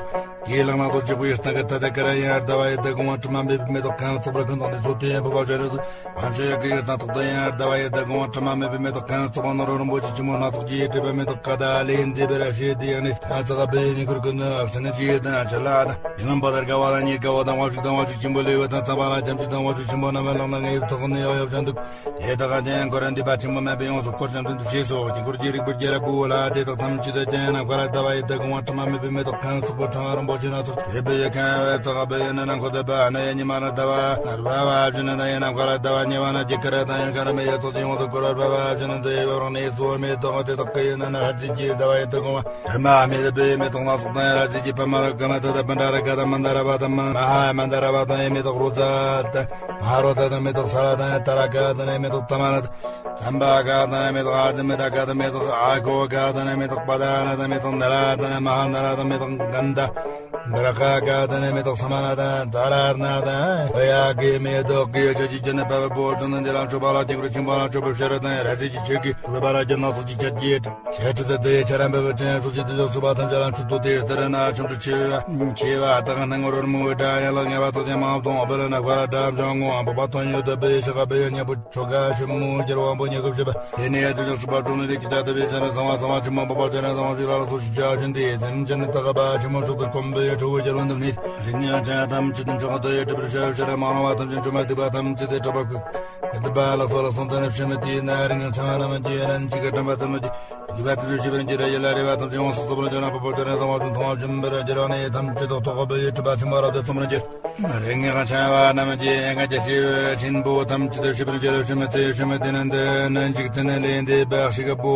དེའི་ལག་ན་རྡོ་རྗེ་དབུས་སྟེང་གི་ཐད་ཀར་ཡང་ཟླ་བ་ཡི་དུ་གང་བ་དྲི་མ་མེད་པའི་མེ་ཏོག་ཁང་ཚོགས་པར་ཀུན་དང་ནི་སོ་དེ་ཡང་བུ་པ་ཤར་རུ། ཨམ་ཤོ་ཡི་གི་ཡུལ་དང་ཐོག་ཏུ་ཡང་ཟླ་བ་ཡི་དུ་གང་བ་དྲི་མ་མེད་པའི་མེ་ཏོག་ཁང་ཚོགས་པ་ནོར་བུ་རིན་པོ་ཆེ་ཆེན་མོ་ སྣ་ཚོགས་ཀྱི་སྒྲིབ་པ་མེ་ཏོག་ཀ་དག་ལས་མཛེས་པར་བྱས་ཏེ། ཡང་ནི་ཨ་ཙི་ཀ་བེ་ནི་ཀུར་ཀུ་ནི་ཨ་སི་ནི་ཅི་དང་ཆ་ལ་དང་། ཡི་ལམ་པ་དར་ག་བ་ལ་ཉེར་ག་བ་དང་དབང་ཕྱུག་དང་དབང་ཕྱུག་ཆེན་པོ་ལེ་བ་དང་ཚངས་པ་ལ་ཐམས་ཅད་དང་དབང་ཕྱུག་ཆེན་པོ་རྣམ་པར་ལངས་ལ་ངའི་ཐོག་ནས་ཡོ་ཡོ་བྱང་དུ། དེ་དག་ཀྱང་འཁོར་འདུས་པ་ཆེན་པོ་མེད་པའི་ཡོངས་སུ་བསྐོར་བྱང་དུ་འདུ་ཤེས་སོ། དཀྱིལ་འཁོར་གྱི་རིག་པར་རྒྱལ་པོ་ལ། དེ་དག་ཐམས་ཅད་དུ་ཀྱང་ནམ་མཁའ་ལ་ཟླ་བ་ཡི་དག་གོང་བ་ཕྲ་མ་མེད་པའི་མེ་ཏོག་ཁང་བཙོག་པོ་ཕྲེང་བ་རིན་པོ་ཆེ་སྣ་ཚོགས་བྲེས་པའི་ཡ་ཁང་བའི་ཚོགས་པའི་ཡ་ན་ན་འཁོར་འདུས་པ་ན་ཡ་ཉི་མ་ལ་ཟླ་བ་ནར་བ་བ་བཞིན་ན་ཡ་ན་མཁའ་ལ་ཟླ་བ་ཉེ་བ་ན་རྒྱ་གར་དང་ཡ་གར་མེ་ཡ་ཚོགས་ཀྱི་ཡོངས་སུ་བསྐོར་བ་བ་བ་བཞིན་ན་འདི་ཡི་བ་རང་ནས་སོ་མེ་ཏོག་དེ་དག་གི་ཡ་ན་ན་ཧ་ཙི་ཀྱི་ཟླ་བ་ཡི་དག་གོང་བ། དྲི་མ་མེད་པའི་མེ་ཏོག་སྣ་ཚོགས་དང་ཡང་ར་ཙི་ཀྱི་པདྨ་ར་ཀ་མ་ཏ་དང་པཎ་ཌ་ར་ཀ་དང་མན་དཱ་ར་བ་དང་མ་ཧཱ་མན་དཱ་ར་བ་དང་ཡང་མེ་ཏོག་རོ་ཙ་དང་མ་ཧཱ་རོ་ཙ་དང་མེ་ཏོག་ས་ལ་དང་ཡང་ཏཱ་ར་ཀ་དང་ཡང་མེ་ཏོག་ཏ་མ་ར་དང་ཙམ་པ་ཀ་དང་ཡང་མེ་ཏོག་ཨར་དྷ་མི་ཏ་ཀ་དང་མེ་ཏོག་ཨ་ཁོ་ཀ་དང་ཡང་མེ་ཏོག་པ་ད་ར་དང་མེ་ཏོག་ན་ར་དང་ཡང་མ་ཧཱ་ན་ར་དང་མེ་ཏོག་གན་དྷ་བི་ར་ཀ་ཀ་དང་ཡང་མེ་ཏོག་ས་མ་ན་དང་ཏཱ་ར་ཨར་ན་དང་ཡང་ཧོ་ཡ་གི་མེ་ཏོག་གི་ཆོས་ཀྱི་རྒྱུ་ནི་བལ་པོ་ཙམ་དང་འདི་ལ་མཆོད་པ་ལ་དཀྱིལ་འཁོར་ཆེན་པོ་ལ་མཆོད་པའི་ཕྱིར་དང་ཡང་ར་ཙི་ཀྱི་ཆོས་ཀྱི་བོད་པ་ལ་རྒྱུ་སྣ་ཚོགས་ཀྱི་ཆར་གྱིས། ཤེས་ཚུལ་དེ་ཡི་ཆ་རམ་པའི་ཆེན་སོ་ཅི་དེ་ཚོ་སུ་བ་ཐམས་ཅད་ལ་མཆོད་དོ། དེ་ལྟར་ན་ཆུང་དུ་ཆེ་བ་ཆེ་བ་དག་སྣང་ངོར་རོལ་མོའི་སྒྲ་ཡན་ལག་ལྔ་པ་དག་ཀྱང་མ་འོངས་དང་འོག་པ་ལ་ནག་པ་ལ་སྒྲ་འབྱུང་ངོ་། འབུ་བ་དོན་ཡོད་དུ་སྦས་ཤ་ཁ་སྦས་ཡོད་སྙན་པོ་ཆོ་ག་ཞིབ་མོ་རྒྱལ་དབང་པོ་ཉེ་སྐབས་བྱེད་པ། དེ་ནས་དེ་ཚོ་སུ་བ་ཀྲུང་ནས་དེ་ཀྱི་ད་ལྟ་བའི་ཆ་ནས་གསང་བ་གསང་བ་ཆེན་མོ་འབུ་བ་ཆ་ནས་གསང་བ་ཞིག་ལ་ལ་སོ་ཞིག་བྱ་བཞིན་དེ་སེམས་ཅན་ནི་དག་པ་ཆེན་མོ་ཚོགས་པར་གོམས་པའི་ཁྲོ་བོའི་རྒྱལ་པོ་འདི་ནི་རིགས་ངན་ཆ་ཐམས་ཅད་དུ་མཆོག་ཏུ་ཡོད་གྲུབ་པར་བྱ་བྱ་ར་མ་རུང་བ་ཐམས་ཅད་འཇོམས་པ་སྡིག་པ་ཐམས་ཅད་དེ་གྲོགས་པ་ཁུ། གདུག་པ་ལ་སོགས་ལ་སོང་ཙམ་ནས་ཕྱི་མི་དེའི་ནང་རིང་ཚང་བ་རྣམས་ཀྱི་རན་ཅིག་གི་དྲན་པ་ཙམ་ལ་གྱི་དགེ་བ་དེ་ཚོ་ཞི་བར་འགྱུར་ཡིད་ལ་རེ་བ་ཐམས་ཅད་ཡོངས་སུ་རྫོགས་པར་འགྱུར་ན་པོ་པོ་ཅོ་རེ་ཚང་བ་ཅུང་མཐོང་བ་ཅུང་འབར་འགྱུར་བ་ནི་ཐམས་ཅད་ཐོག་ཐོག་པོ་ཡོད་གྲུབ་པ་ཆེན་པོ་རབ་ཏུ་སོང་བར་འགྱུར། རིང་ངེ་གང་ཆ་བ་རྣམས་ཀྱི་ཡན་ག་རྒྱ་ཆེ་ཆེན་པོ་ཐམས་ཅད་ཞི་བར་འགྱུར་ཞི་མི་ཚེ་ཞི་མི་དེ་ནན་དེ་ནན་ཅིག་དེ་ནས་ལས་འདས་པ་ཞིག་པོ་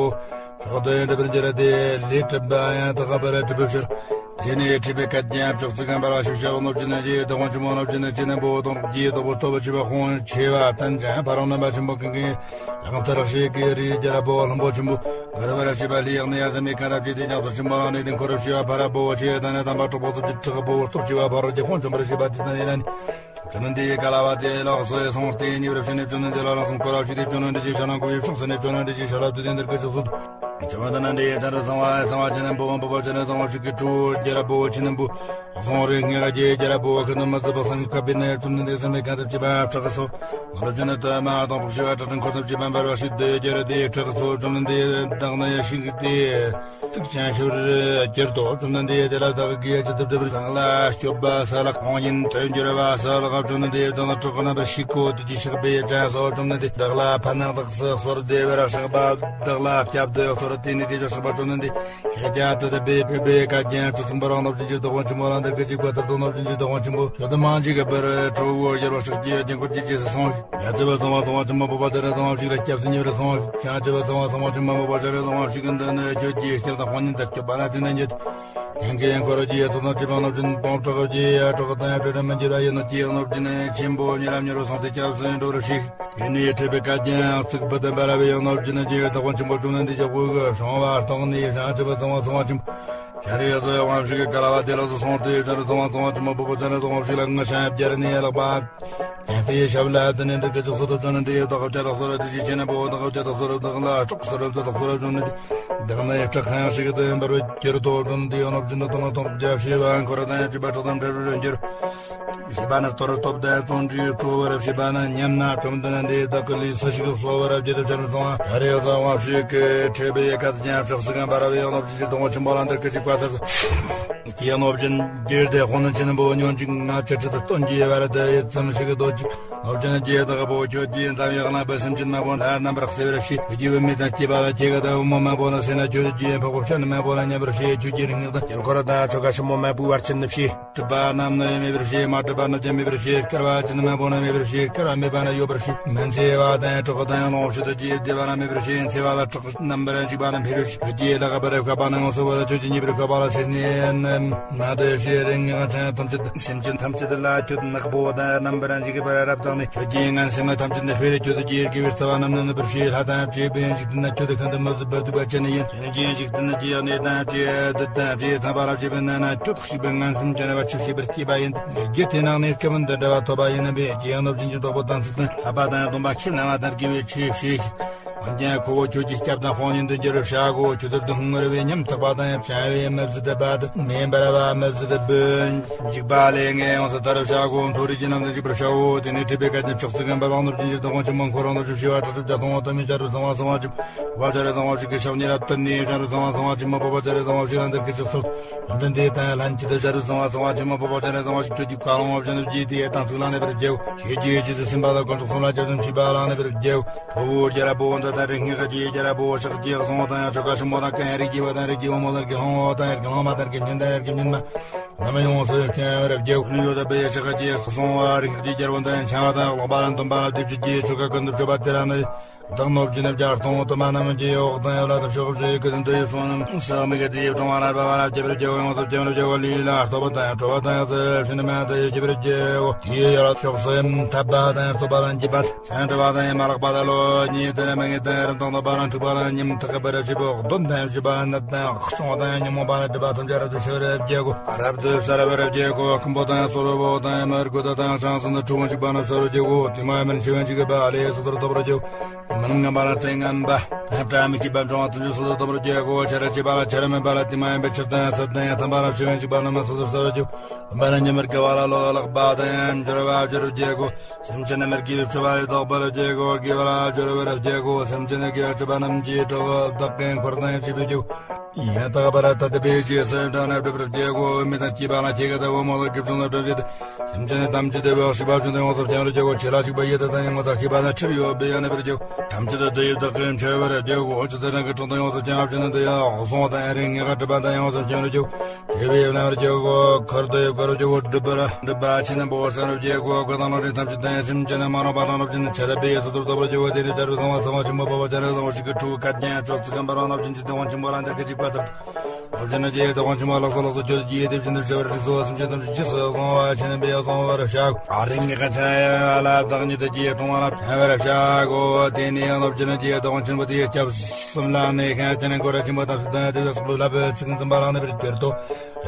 མཆོག་ཏུ་ཡོད་གྲུབ་པར་འགྱུར་ཏེ་ལས་གྲུབ་པ་ཡང་དག་པར་གྲུབ་པའི་ཕྱིར། དེ་ནས་ཁྲིད་པའི་སྐད་ཀྱང་ཕྱོགས་གཅིག་གམ་འབར་བ་ཞིག་བྱ་བ་ནོར་གྱི་ནད་ཀྱི་བདག་དབང་ཆེན་པོ་ནོར་གྱི་ནད་ཀྱི་ནད་པོ་དང་རྒྱུའི་བདག་པོ་སྟོབས་ཆེ་བ་ཁོང་ཆེ་བ་བསྟན་ཅིང་ཕ་རོལ་རྣམ་པ་ཆེན་པོ་ཀུན་གྱི་ལམ་མཐར་ཞིག་གི་རིའི་རྒྱལ་པོ་ལྷུན་པོ་ཆེན་པོ་གར་བར་བྱེད་པ་ལྷའི་ཡང་ནས་ཡར་སེམས་མེད་ཁ་རབ་ཀྱི་དེ་ཀྱང་སོ་ཆེན་པོ་ལ་ནི་དེ་འཁོར་རབ་ཞི་བ་ཕ་རབ་པོ་ཆེ་དང་ནི་དམ་པ་གྲོགས་པོ་ཚོ་ཅི་དྲག་པོ་སྟོབས་ཆེ་བ་ཕ་རོལ་གྱི་ཁོང་བཅོམ་པར་བྱེད་པ་དེ་དང་ཡིན་ན་ནི། བཅོམ་ལྡན་འདས་ཀྱིས་ག་ལ་བ་དེ་ལོག་སོ་ཡི་སོང་སྟེ་ཉེ་བར་ཕྱིན་ནས་བཅོམ་ལྡན་འདས་ལ་ལམ་སེང་བསྐོར་ར་ཞུས་ཏེ། བཅོམ་ལྡན་འདས་ཀྱིས་ཕྱག་ན་བསྐོར་བའི་ཕྱོགས་སུ་ནས་བཅོམ་ལྡན་འདས་ཀྱིས་ཞལ་ལག་བཏུད་དེ་འདིར་གི་ཕྱོགས་སུ། བཅོམ་ལྡན་འདས་ཀྱི་ད་རུ་གསང་བ་གསང་བ་ཆེན་པོ་འབུམ་པོ་ཆེན་གསང་བ་ཞིག་གི་ཁྲོ་བོ་རྒྱལ་པོ་ཆེ་ནན་པོ་གསུང་རིགས་ངེས་རྒྱལ་རྒྱལ་པོ་ཁྱོད་ནི་མ་ཟད་པ་སངས་རྒྱས་བསྐལ་པའི་ནས་བཅོམ་ལྡན་འདས་སེམས་མེད་གང་དུ་བྱེད་པ་དྲག་སོ། ང་རོ་ཅན་ནི་ལྟོས་མ་དང་གྲོགས་ཤི་བ་དྲག་ཅན་འཁོར་དུ་བྱེད་པ་འབར་བ་ཞིག་ཏུ་རྒྱལ་དེ་དྲག་སོ། བཅོམ་ལྡན་འདས་བདག་ནི་ཡ་ཞིག་སྟེ། ཚིག་ཅན་ཤོར་གྱུར་ཏོ། བཅོམ་ལྡན་འདས་དེ་ལ་བདག་གིས་ཅི་ཐུབ་ཐུབ་བདག་ལ་སྐྱོབ་པ་ས་ལ་ཁོང་ཉིད་དོན་འགྱུར་བ་ས་ལ་བཅོམ་ལྡན་འདས་བདག་ལ་གྲོགས་རྣམ་པར་ཤིས་ཁོ་དུ་ཅི་ཤིག་པའི་ཅན་སོ། བཅོམ་ལྡན་འདས་བདག་ལ་ཕན་ནག་བདག་སུ་གསོར་བདེ་བར་ཤག་པ་བདག་ལ་སྐྱབས་དུ་གསོར་དེ་ནི་དེ་ཅོག་ཤག་པ་བཅོམ་ལྡན་འདས་ཤེས་ཀྱང་དུ་དུ་བེ་བེ་བེ་ཀ་ཀྱང་ཆུ་ཚུམ་པར་ནོར་གྱི་འཇིག་བདག་དབང་ཆེན་པོ་ལ་འདིར་གི་ཅིག་པ་ལྟར་དུ་ནོར་གྱི་འཇིག་བདག་དབང་ཆེན་པོ་ཡོད་དུ་མང་ཅིག་གི་པར་ཁྲོ་བོ་རྒྱལ་བ་ཤག་ཀྱི་རྒྱན་འཁོར་གྱི་རྗེས་སུ་སོང་། ཡ་ཆེ་བ་གསང་བ་གསང་བ་ཆེན་པོ་འབོ་བ་ཏེ་རེ་གསང་བ་ཞིག་ལ་སྐྱབས་སུ་ཉེ་བར་སོང་བ། བྱང་ཆེ་བ་གསང་བ་གསང་བ་ཆེན་པོ་འབོ་བ་ཏེ་རེ་གསང་བ་ཞིག་འདི་ནི་ཁྱོད་ཀྱི་སྐྱབས་དང་དཔུང་གཉེན་དུ་གྱུར་པ་ན་དེ་ནི་ཉིད། དེང་གི་འཁོར་གྱི་ཡ་ཚོགས་དང་བཅས་པ་ནོར་གྱི་སྟོང་ཕྲག་གི་ཡ་གྲོགས་དང་ཡ་བྲལ་མི་འགྱུར་བ་ཡིན་ནོ། ཀྱི་ནོར་གྱི་ནི་ཆེན་པོ་ཉེ་རབས་ཉེ་རུ་སོང་སྟེ་སྐྱབས་སུ་འགྲོ་རུ་ཞིག་དེ་ནས་ཁྲིད་པའི་བཀའ་རྒྱན་ཚིག་བུ་དུ་འབར་བའི་ཡང་ནོར་གྱི་ནི་རྒྱལ་བའི་བདག་དབང་ཆེན་པོ་བཅོམ་ལྡན་འདས་ཀྱི་དབུ་གི་བྱུང་བ་སྟོང་ནས་བྱང་ཆུབ་པ་གསང་བ་གསང་བ་ཆེན་པོ། ཤཱ་རིའི་ཡ་ཚོགས་ཡང་དབང་ཕྱུག་གི་བཀའ་ལ་བ་དེ་ལ་སོ་སོང་སྟེ་ཤཱ་རི་གསང་བ་གསང་བ་ཆེན་མོ་འབོ་བ་ཤཱ་རི་གསང་བ་ཞིག་ལ་ངུ་ཤ་བརྒྱ་རི་ནས་ལག་པ། ཀྱང་དེའི་ཞབས་ལ་དེ་ནས་འདི་སྐད་ཅེས་སོ། རབ་ཏུ་ནི་འདི་ཡི་བདག་བརྒྱ་དག་སོ་ར་དེ་ཞིག་ཆེ་ན་བོ་བདག་བརྒྱ་དག་སོ་ར་བདག་ལ་སྲོག་སོ་ར་བདག་སོ་ར་བྱུང་ནི་དེ། བདག་ནི་སྐྲག་ཁ་ཡང་ཞིག་ཏུ་འབར་བའི་གྱུར་ཏོ། བྱུང་འདི་ཡང་ནོར་གྱི་འདི་དང་ལ་དང་རྒྱ་བྱེད་པ་འཁོར་དང་ཡང་བཅས་པ་ཁྲག་དང་འབྲེལ་བར་འགྱུར། ཞེས་པ་ནི་དོར་སྟོབས་དང་བརྩོན་འགྲུས་སྤྲོ་བར་བྱེད་པ་ན་ཉམས་ན་བཅོམ་ལྡན་འདས་བདག་གི་ལུས་སུ་ཞིག་གསོ་བར་བགྱིད་དུ་བྱར་སོང་བ། ད་རེས་བཟང་བ་ཞིག་གི་ཁྲོས་པའི་ཡལ་ག་དུ་ཀྱང་ཕྱོགས་སུ་གང་འབར་བའི་ཡང་ནོར་གྱི་ཞིག་དང་ཆུན་པོ་ལ་འདིར་སྐད་ཅིག་པ་ལྟར་དུ། དེའི་ནོར་བཞིན་རྒྱས་ཏེ་དཔུང་ནི་ཆེན་པོ་ཉོན་ཅིག་ན་ཅི་ཁྲི་དུ་སྟོན་གྱི་བར་དུ་ཡིད་ཙམ་ཞིག་གི་རྡོ་གཅིག་ནོར་བཞིན་རྒྱས་དག་པོ་ཁྱོད་ཀྱིས་འཛམ་བུའི་གླིང་པའི་སེམས་ཅན་མང་པོ་ལྷ་རྣམ་པར་གསལ་བར་བྱས། ཁྱོད་ཀྱིས་བུད་མེད་དང་སྐྱེས་པ་དང་སྐྱེ་རྒ་དང་བུ་མོ་མང་པོ་ལ་གསོས་ན། ཁྱོད་ཀྱིས་འཕགས་པའི་སྤྱན་མང་པོ་ལ་མཉམ་པར་བྱས། ཁྱོད་ཀྱིས་རིག་སྔགས་དང་དཀྱིལ་འཁོར་དང་ཆོ་ག་ཆེན་མོ་མང་པོའི་བར་ཆད་ནི་བྱས། གྲུབ་པ་རྣམས་ནི་མེད་པར་བྱས། མ་གྲུབ་པ་རྣམས་ཀྱང་མེད་པར་བྱས། བསྐལ་པ་ཅན་མང་པོ་ནི་མེད་པར་བྱས། བསྐལ་པ་མེད་པ་ནི་ཡོད་པར་བྱས། མི་འཚེ་བ་དང་གྲོགས་དང་ཡང་ལོངས་སྤྱོད་དུ་སྐྱེས་བདེ་བ་ན་མེད་པར་བྱས། འཚེ་བ་ལ་གྲགས་རྣམ་པར་འཇིག་པ་རྣམས་འཕེལ་བར་བྱས། ཁྱོད་ཀྱིས་བདག་གི་པར་བཤགས་པ་ནི་ངོ་སོ་བོ་ལ་ཁྱོད་ཀྱི་ཉེ་བར་བཤགས་པ་ལ་སེར་སྣས་རྣམས་མ་དོ་ཞེས་རིགས་ངན་ཐམས་ཅད་སེམས་ཅན་ཐམས་ཅད་ལ་ཁྱོད་ནག་པོ་དང་རྣམ་པར་འཇིག་པར་རབ་བཏང་ནས། ཁྱོད་ཀྱིས་ངན་སེམས་ཐམས་ཅད་འདི་སྤེལ་ཁྱོད་ཀྱི་དགེ་བའི་རྩ་བ་རྣམས་ནི་ནུབ་པར་བྱས། ལྷ་དང་བཅས་པའི་འཇིག་རྟེན་ན་ཁྱོད་ཁྱོད་འདི་མི་བཟོད་པར་སྡིག་པ་ཅན་ནི་ཡིན། སེམས་ཅན་འཇིག་རྟེན་ན་རྒྱུ་ཡང་གནས་དང་བཅས་བདུད་དང་བཅས་ཚངས་པ་རབ་བྱེད་པའི་ནང་ན་ཁྱོད་ཞིག་པའི་ངན་སེམས་ཅན་བ་ཆུ་ཞིག་པར་སྐྱེས་པ་ཡིན། རྒྱུ་དེ་ནང་ནས་སྐྱེ་བོ་འདི་འདྲ་བ་ཐོབ་པ་ཡིན་ན་བས་ཀྱི་ཡང་ནོར་བཞིན་གྱི་བདག་པོ་དམ་ཚིག་དང་བསླབ་པ་དང་སྡོམ་པ་ཁས་བླངས་པ་དང་དགེ་བའི་ཆོས་བྱས། ལྷན་རྒྱས་ཁོ་བོ་ཁྱོད་ཀྱི་སྐྱབས་དང་དཔུང་གཉེན་དུ་འགྱུར་བར་བྱ་དགོ། ཁྱོད་ཐུར་དུ་ཧུང་ངུར་བའི་ཉམ་ཐག་པ་དང་ཡང་བྱ་བའི་མི་བཟི་དེ་པ་དུ་མེ་འབར་བ་མི་བཟི་དེ་བོན་འཇིགས་པ་ལས་ངས་ཡོངས་སུ་ཐར་བར་བྱ་དགོ། མཐོ་རིས་ཀྱི་ལམ་དུ་འཇུག་པར་བྱའོ། དེ་ནས་ཁྲིད་པའི་སྐད་ཅིག་ཕྱོགས་བརྩིགས་ཀྱང་འབར་བ་ནུབ་ཀྱི་འཇིགས་དང་དབང་ཆེན་མོ་འཁོར་རང་ནུབ་ཀྱི་བྱེ་བ་ཁྲག་ཁྲིག་བརྒྱ་སྟོང་འོག་ཏུ་མི་བྱ་རུ་ཚང་བ་ཚང་བ་ཅིག་བ་བྱ་རུ་ཚང་བ་ཅིག་གི་ཞབས་གཉིས་རབ་ཏུ་ནས་བྱ་རུ་ཚང་བ་ཚང་བ་ཅིག་མ་བབ་པ་བྱ་རུ་ཚང་བ་ཞིག་ལ་འདི་སྐད་ཅིག་གསོལ། ཡོན་ཏན་དེ་དང་ལྷན་ཅིག་ཏུ་བྱ་རུ་ཚང་བ་ཚང་བ་ཅིག་མ་བབ་པ་བྱ་རུ་ཚང་བ་ཞིག་ཁྱོད་ཀྱི་བཀའ་ལུང་བ་བཞིན་དུ་བགྱིས་ཏེ་དང་ཚིག་བླངས་ནས་པར་རྒྱལ། ཞེས་རྗེས་ཀྱི་ཚུལ་སེམས་པ་དང་དཀོན་མཆོག་གསུམ་ལ་སྐྱབས་སུ་མཆིས་པ་བླངས་ནས་པར་རྒྱལ། ཁྲོ་བོ་རྒྱལ་རབས་པོ་འདི་དང་རིགས་ངེས་ཀྱི་རྒྱལ་རབས་པོ་ཕྱག་རྒྱས་གསུང་དང་ཡང་ཆོ་ག་ཞིབ་མོ་དང་ཀན་རིགས་ཀྱི་བ་དང་རིགས་ཀྱི་བུ་མོ་དང་རྒྱལ་ཧོང་བ་དང་རྒྱལ་ཧོང་མ་དང་རྒྱལ་ཉན་དང་རྒྱལ་ཉན་མ་རྣམས་ཡོངས་སུ་བསྟན་པར་བགྱིའོ། ནི་ཡོད་པའི་ཕྱག་རྒྱས་གསུང་བ་རིགས་ཀྱི་རྒྱལ་པོ་འདི་ཡང་འཆང་བ་དང་ལོག་པ་ལ་འདུན་པ་ལ་དེ་བཅུ་རྒྱས་ཆོ་ག་ཀུན་ཏུ་སྤྱོད་པ་དེ་ར་ནི། བདག་ནོར་གྱི་ནི་བརྒྱ་སྟོང་དུ་མ་རྣམས་ཀྱི་འོག་དང་ཡོད་ལ་དུ་ཕྱོགས་བཅུའི་ཀུན་འདུས་སོ་ནམ་སག་མི་གི་དེའི་ཀྲུང་བ་ལ་བ་བ་ལ་སྐྱེ་བར་བགྱིའོ། ཡོངས་སུ་སྐྱེ་བར་བགྱིའོ། ལུས་ལ་ལྟོ་བ་དང་ཡང་ཁྲོ་བ་དང་ཡང་ཟེར་ཕྱི་ནི་མ་དང་ཡང་སྐྱེ་བར་བགྱིའོ། དེའི་ཡོད་ལ་ཕྱོགས་སུ་ཐབ་པ་དང་ཡང་སྟོབས་པ་དང་འཇིགས་པ་ཚན་གྲི་བ་དང་ཡང་མ་ལག་པ་དང་ལོ་གཉིས་དེ་ལ་མ་ངེས་དང་རིམ་དང་ལྡོག་པ་ལ་འཁྲུག་པ་ལ་ཉིམ་ཐག་གི་པར་བྱེད་པོ་གདོན་དང་ཡང་བྱེད་པ་ནད་དང་ཡང་གཅོང་དང་ཡང་ཉོན་མོངས་པ་ལ་སྒྲིབ་པ་ཐམས་ཅད་རབ་ཏུ་ཞི་བར་བགྱིའོ། རབ་ཏུ་གསལ་བར་བགྱིའོ། ཁམ་པོ་དང་ཡང་སོ་རོ་བོ་དང་ཡང་མར་ཁུ་ད་དང་ཡང་ཆང་སོན་དང་ཁྲུ་བོ་འཇིགས་པ་རྣམས་གསལ་བར་བགྱིའོ། དེ་མ་ཡིན་པར་འཆི་བའི་འཇིགས་པ་ལས་སོ་སོར་ཐོབ་པར་བགྱིའོ། མི་ངན་པ་ལ་ལྟས་ངན་པ། དང་བཀྲ་མི་ཤིས་པ་འབྱུང་བ་ཐམས་ཅད་སོ་སོར་ཐོབ་པར་བགྱིའོ། ཆ་ར་བྱེད་པ་ལ་ཆ་ར་མེད་པ་ལ་དེ་མ་ཡིན་པའི་ཕྱིར་དང་ཡང་ཚད་དང་ཡང་ཐམ་པ་ལ་ཕྱི་བའི་འཇིགས་པ་རྣམས་སོ་སོར་སེལ་བར་བགྱིའོ། བུམ་པ་ལ་ཉམས་པར་དགེ་བ་ལ་ལོག་ལ་ལག་པ་དང་ཡང་འབྱོར་བ་འབྱོར་བར་བགྱིའོ། སེམས་ཅན་རྣམས་དགེ་བའི་སྤྱོད་པ་ལས་ལྡོག་པར་བགྱིའོ། དགེ་བ་ལ་སྦྱོར་བར་བགྱིའོ། སེམས་ཅན་དགེ་བའི་སྤྱོད་པ་རྣམས་ཀྱིས་གྲོགས་བདག་གི་འཁོར་དང་ཡང་བྱེད་པར་བགྱིའོ། ཡང་དག་པར་ཐ་དད་པའི་རྗེས་སུ་འབྲང་ནས་སྒྲུབ་པར་བགྱིའོ། མི་དང་སྐྱེས་པ་ལ་ཁྱེད་ཀྱི་ལྟ་བུ་མོ་ལ་སྒྲིབ་སྦྱོང་དང་བྲལ་བྱེད་དེ། སེམས་ཅན་ཐམས་ཅད་དེ་བས་ཞིག་པ་བྱུང་དང་ཡོངས་སུ་སྤྱང་བར་བགྱིའོ། ཆོས་ལ་ཞུགས་པ་ཡི་དྭགས་དང་ཡང་ངོ་ཚ་ཤེས་པ་དང་ཁྲིར་གཡོ་བའི་ཡང་ནས་པར་བགྱིའོ། ཐམས་ཅད་དུ་བདུད་ཡི་བདག་གིས་མཆོད་པར་བགྱིའོ། ཇི་ལྟར་རང་གི་གྲོགས་དང་ཡོངས་སུ་སྤྱང་བ་བྱས་ན་དེ་ཡང་གཟུང་བ་དང་ཡང་རིགས་ངེས་ཀྱི་སྒྲིབ་པ་དང་ཡོངས་སུ་སྤྱང་བར་བགྱིའོ། ཆོས་པའི་ཡུལ་ལ་བར་བགྱིའོ། འཁོར་དུ་ཡོད་དགར་བགྱིའོ། སྒྲུབ་པར་སྒྲུབ་པ་ཆེ་ན་པོ་བསམ་བར་བགྱིའོ། བཀའ་དང་ལོག་རིགས་ཐམས་ཅད་དང་ཡང་སེམས་ཅན་རྣམས་མ་རུངས་པ་དང་རློབ་ཅན་ཆ་ལ་པའི་ཡུལ་སོ་སོར་ཐོབ་པར་བགྱིའོ། དེ་ནས་བྱ་རུ་ཚང་བ་ཚང་བ་ཆེན་པོ་པོ་བ་ཅན་ལ་བཟང་བོ་ཞིག་གི་ཕྲུ་གུ་ཁ་རྒྱན་ཡང་ཆོས་ཚིག་གམ་པར་བ་རློབ་ཅན་གྱི་དེ་དབང་ཆེན་པོ་ལ་འདི་སྐད་ཅིག་པ་ལྟར། རློབ་ཅན་གྱི་དེ་དབང་ཆེན་པོ་ལགས་སོ་ལགས་སོ། ཁྱོད་ཀྱིས་དེ་བཞིན་དུ་བྱ་བར་རིགས་སོ། སེམས་ཅན་ཐམས་ཅད་རྗེས་སུ་བཟུང་བ་ཆེ་ན་པའི་ཡུལ་བཟང་བར་བྱ། ཨ་རིགས་ངེས་ཀྱི་ཆ་ཡ་ལ་བདག་ཉིད་དུ་རྗེས་ཀྲུང་བ་ལ་བྱ་བར་བྱ་གོ། དེ་ནས་རློབ་ཅན་གྱི་དེ་དབང་ཆེན་པོ་དེའི་སྐྱབས་གསུམ་ལ་གནས་ཤིང་ཅི་ནས་གོ་ར་ཆེན་པོ་དང་སྲིད་དང་དེ་ལ་སོགས་པའི་ལྷ་བུ་ཚིག་འཛིན་པ་ལག་ནས་པར་གྱུར་ཏོ།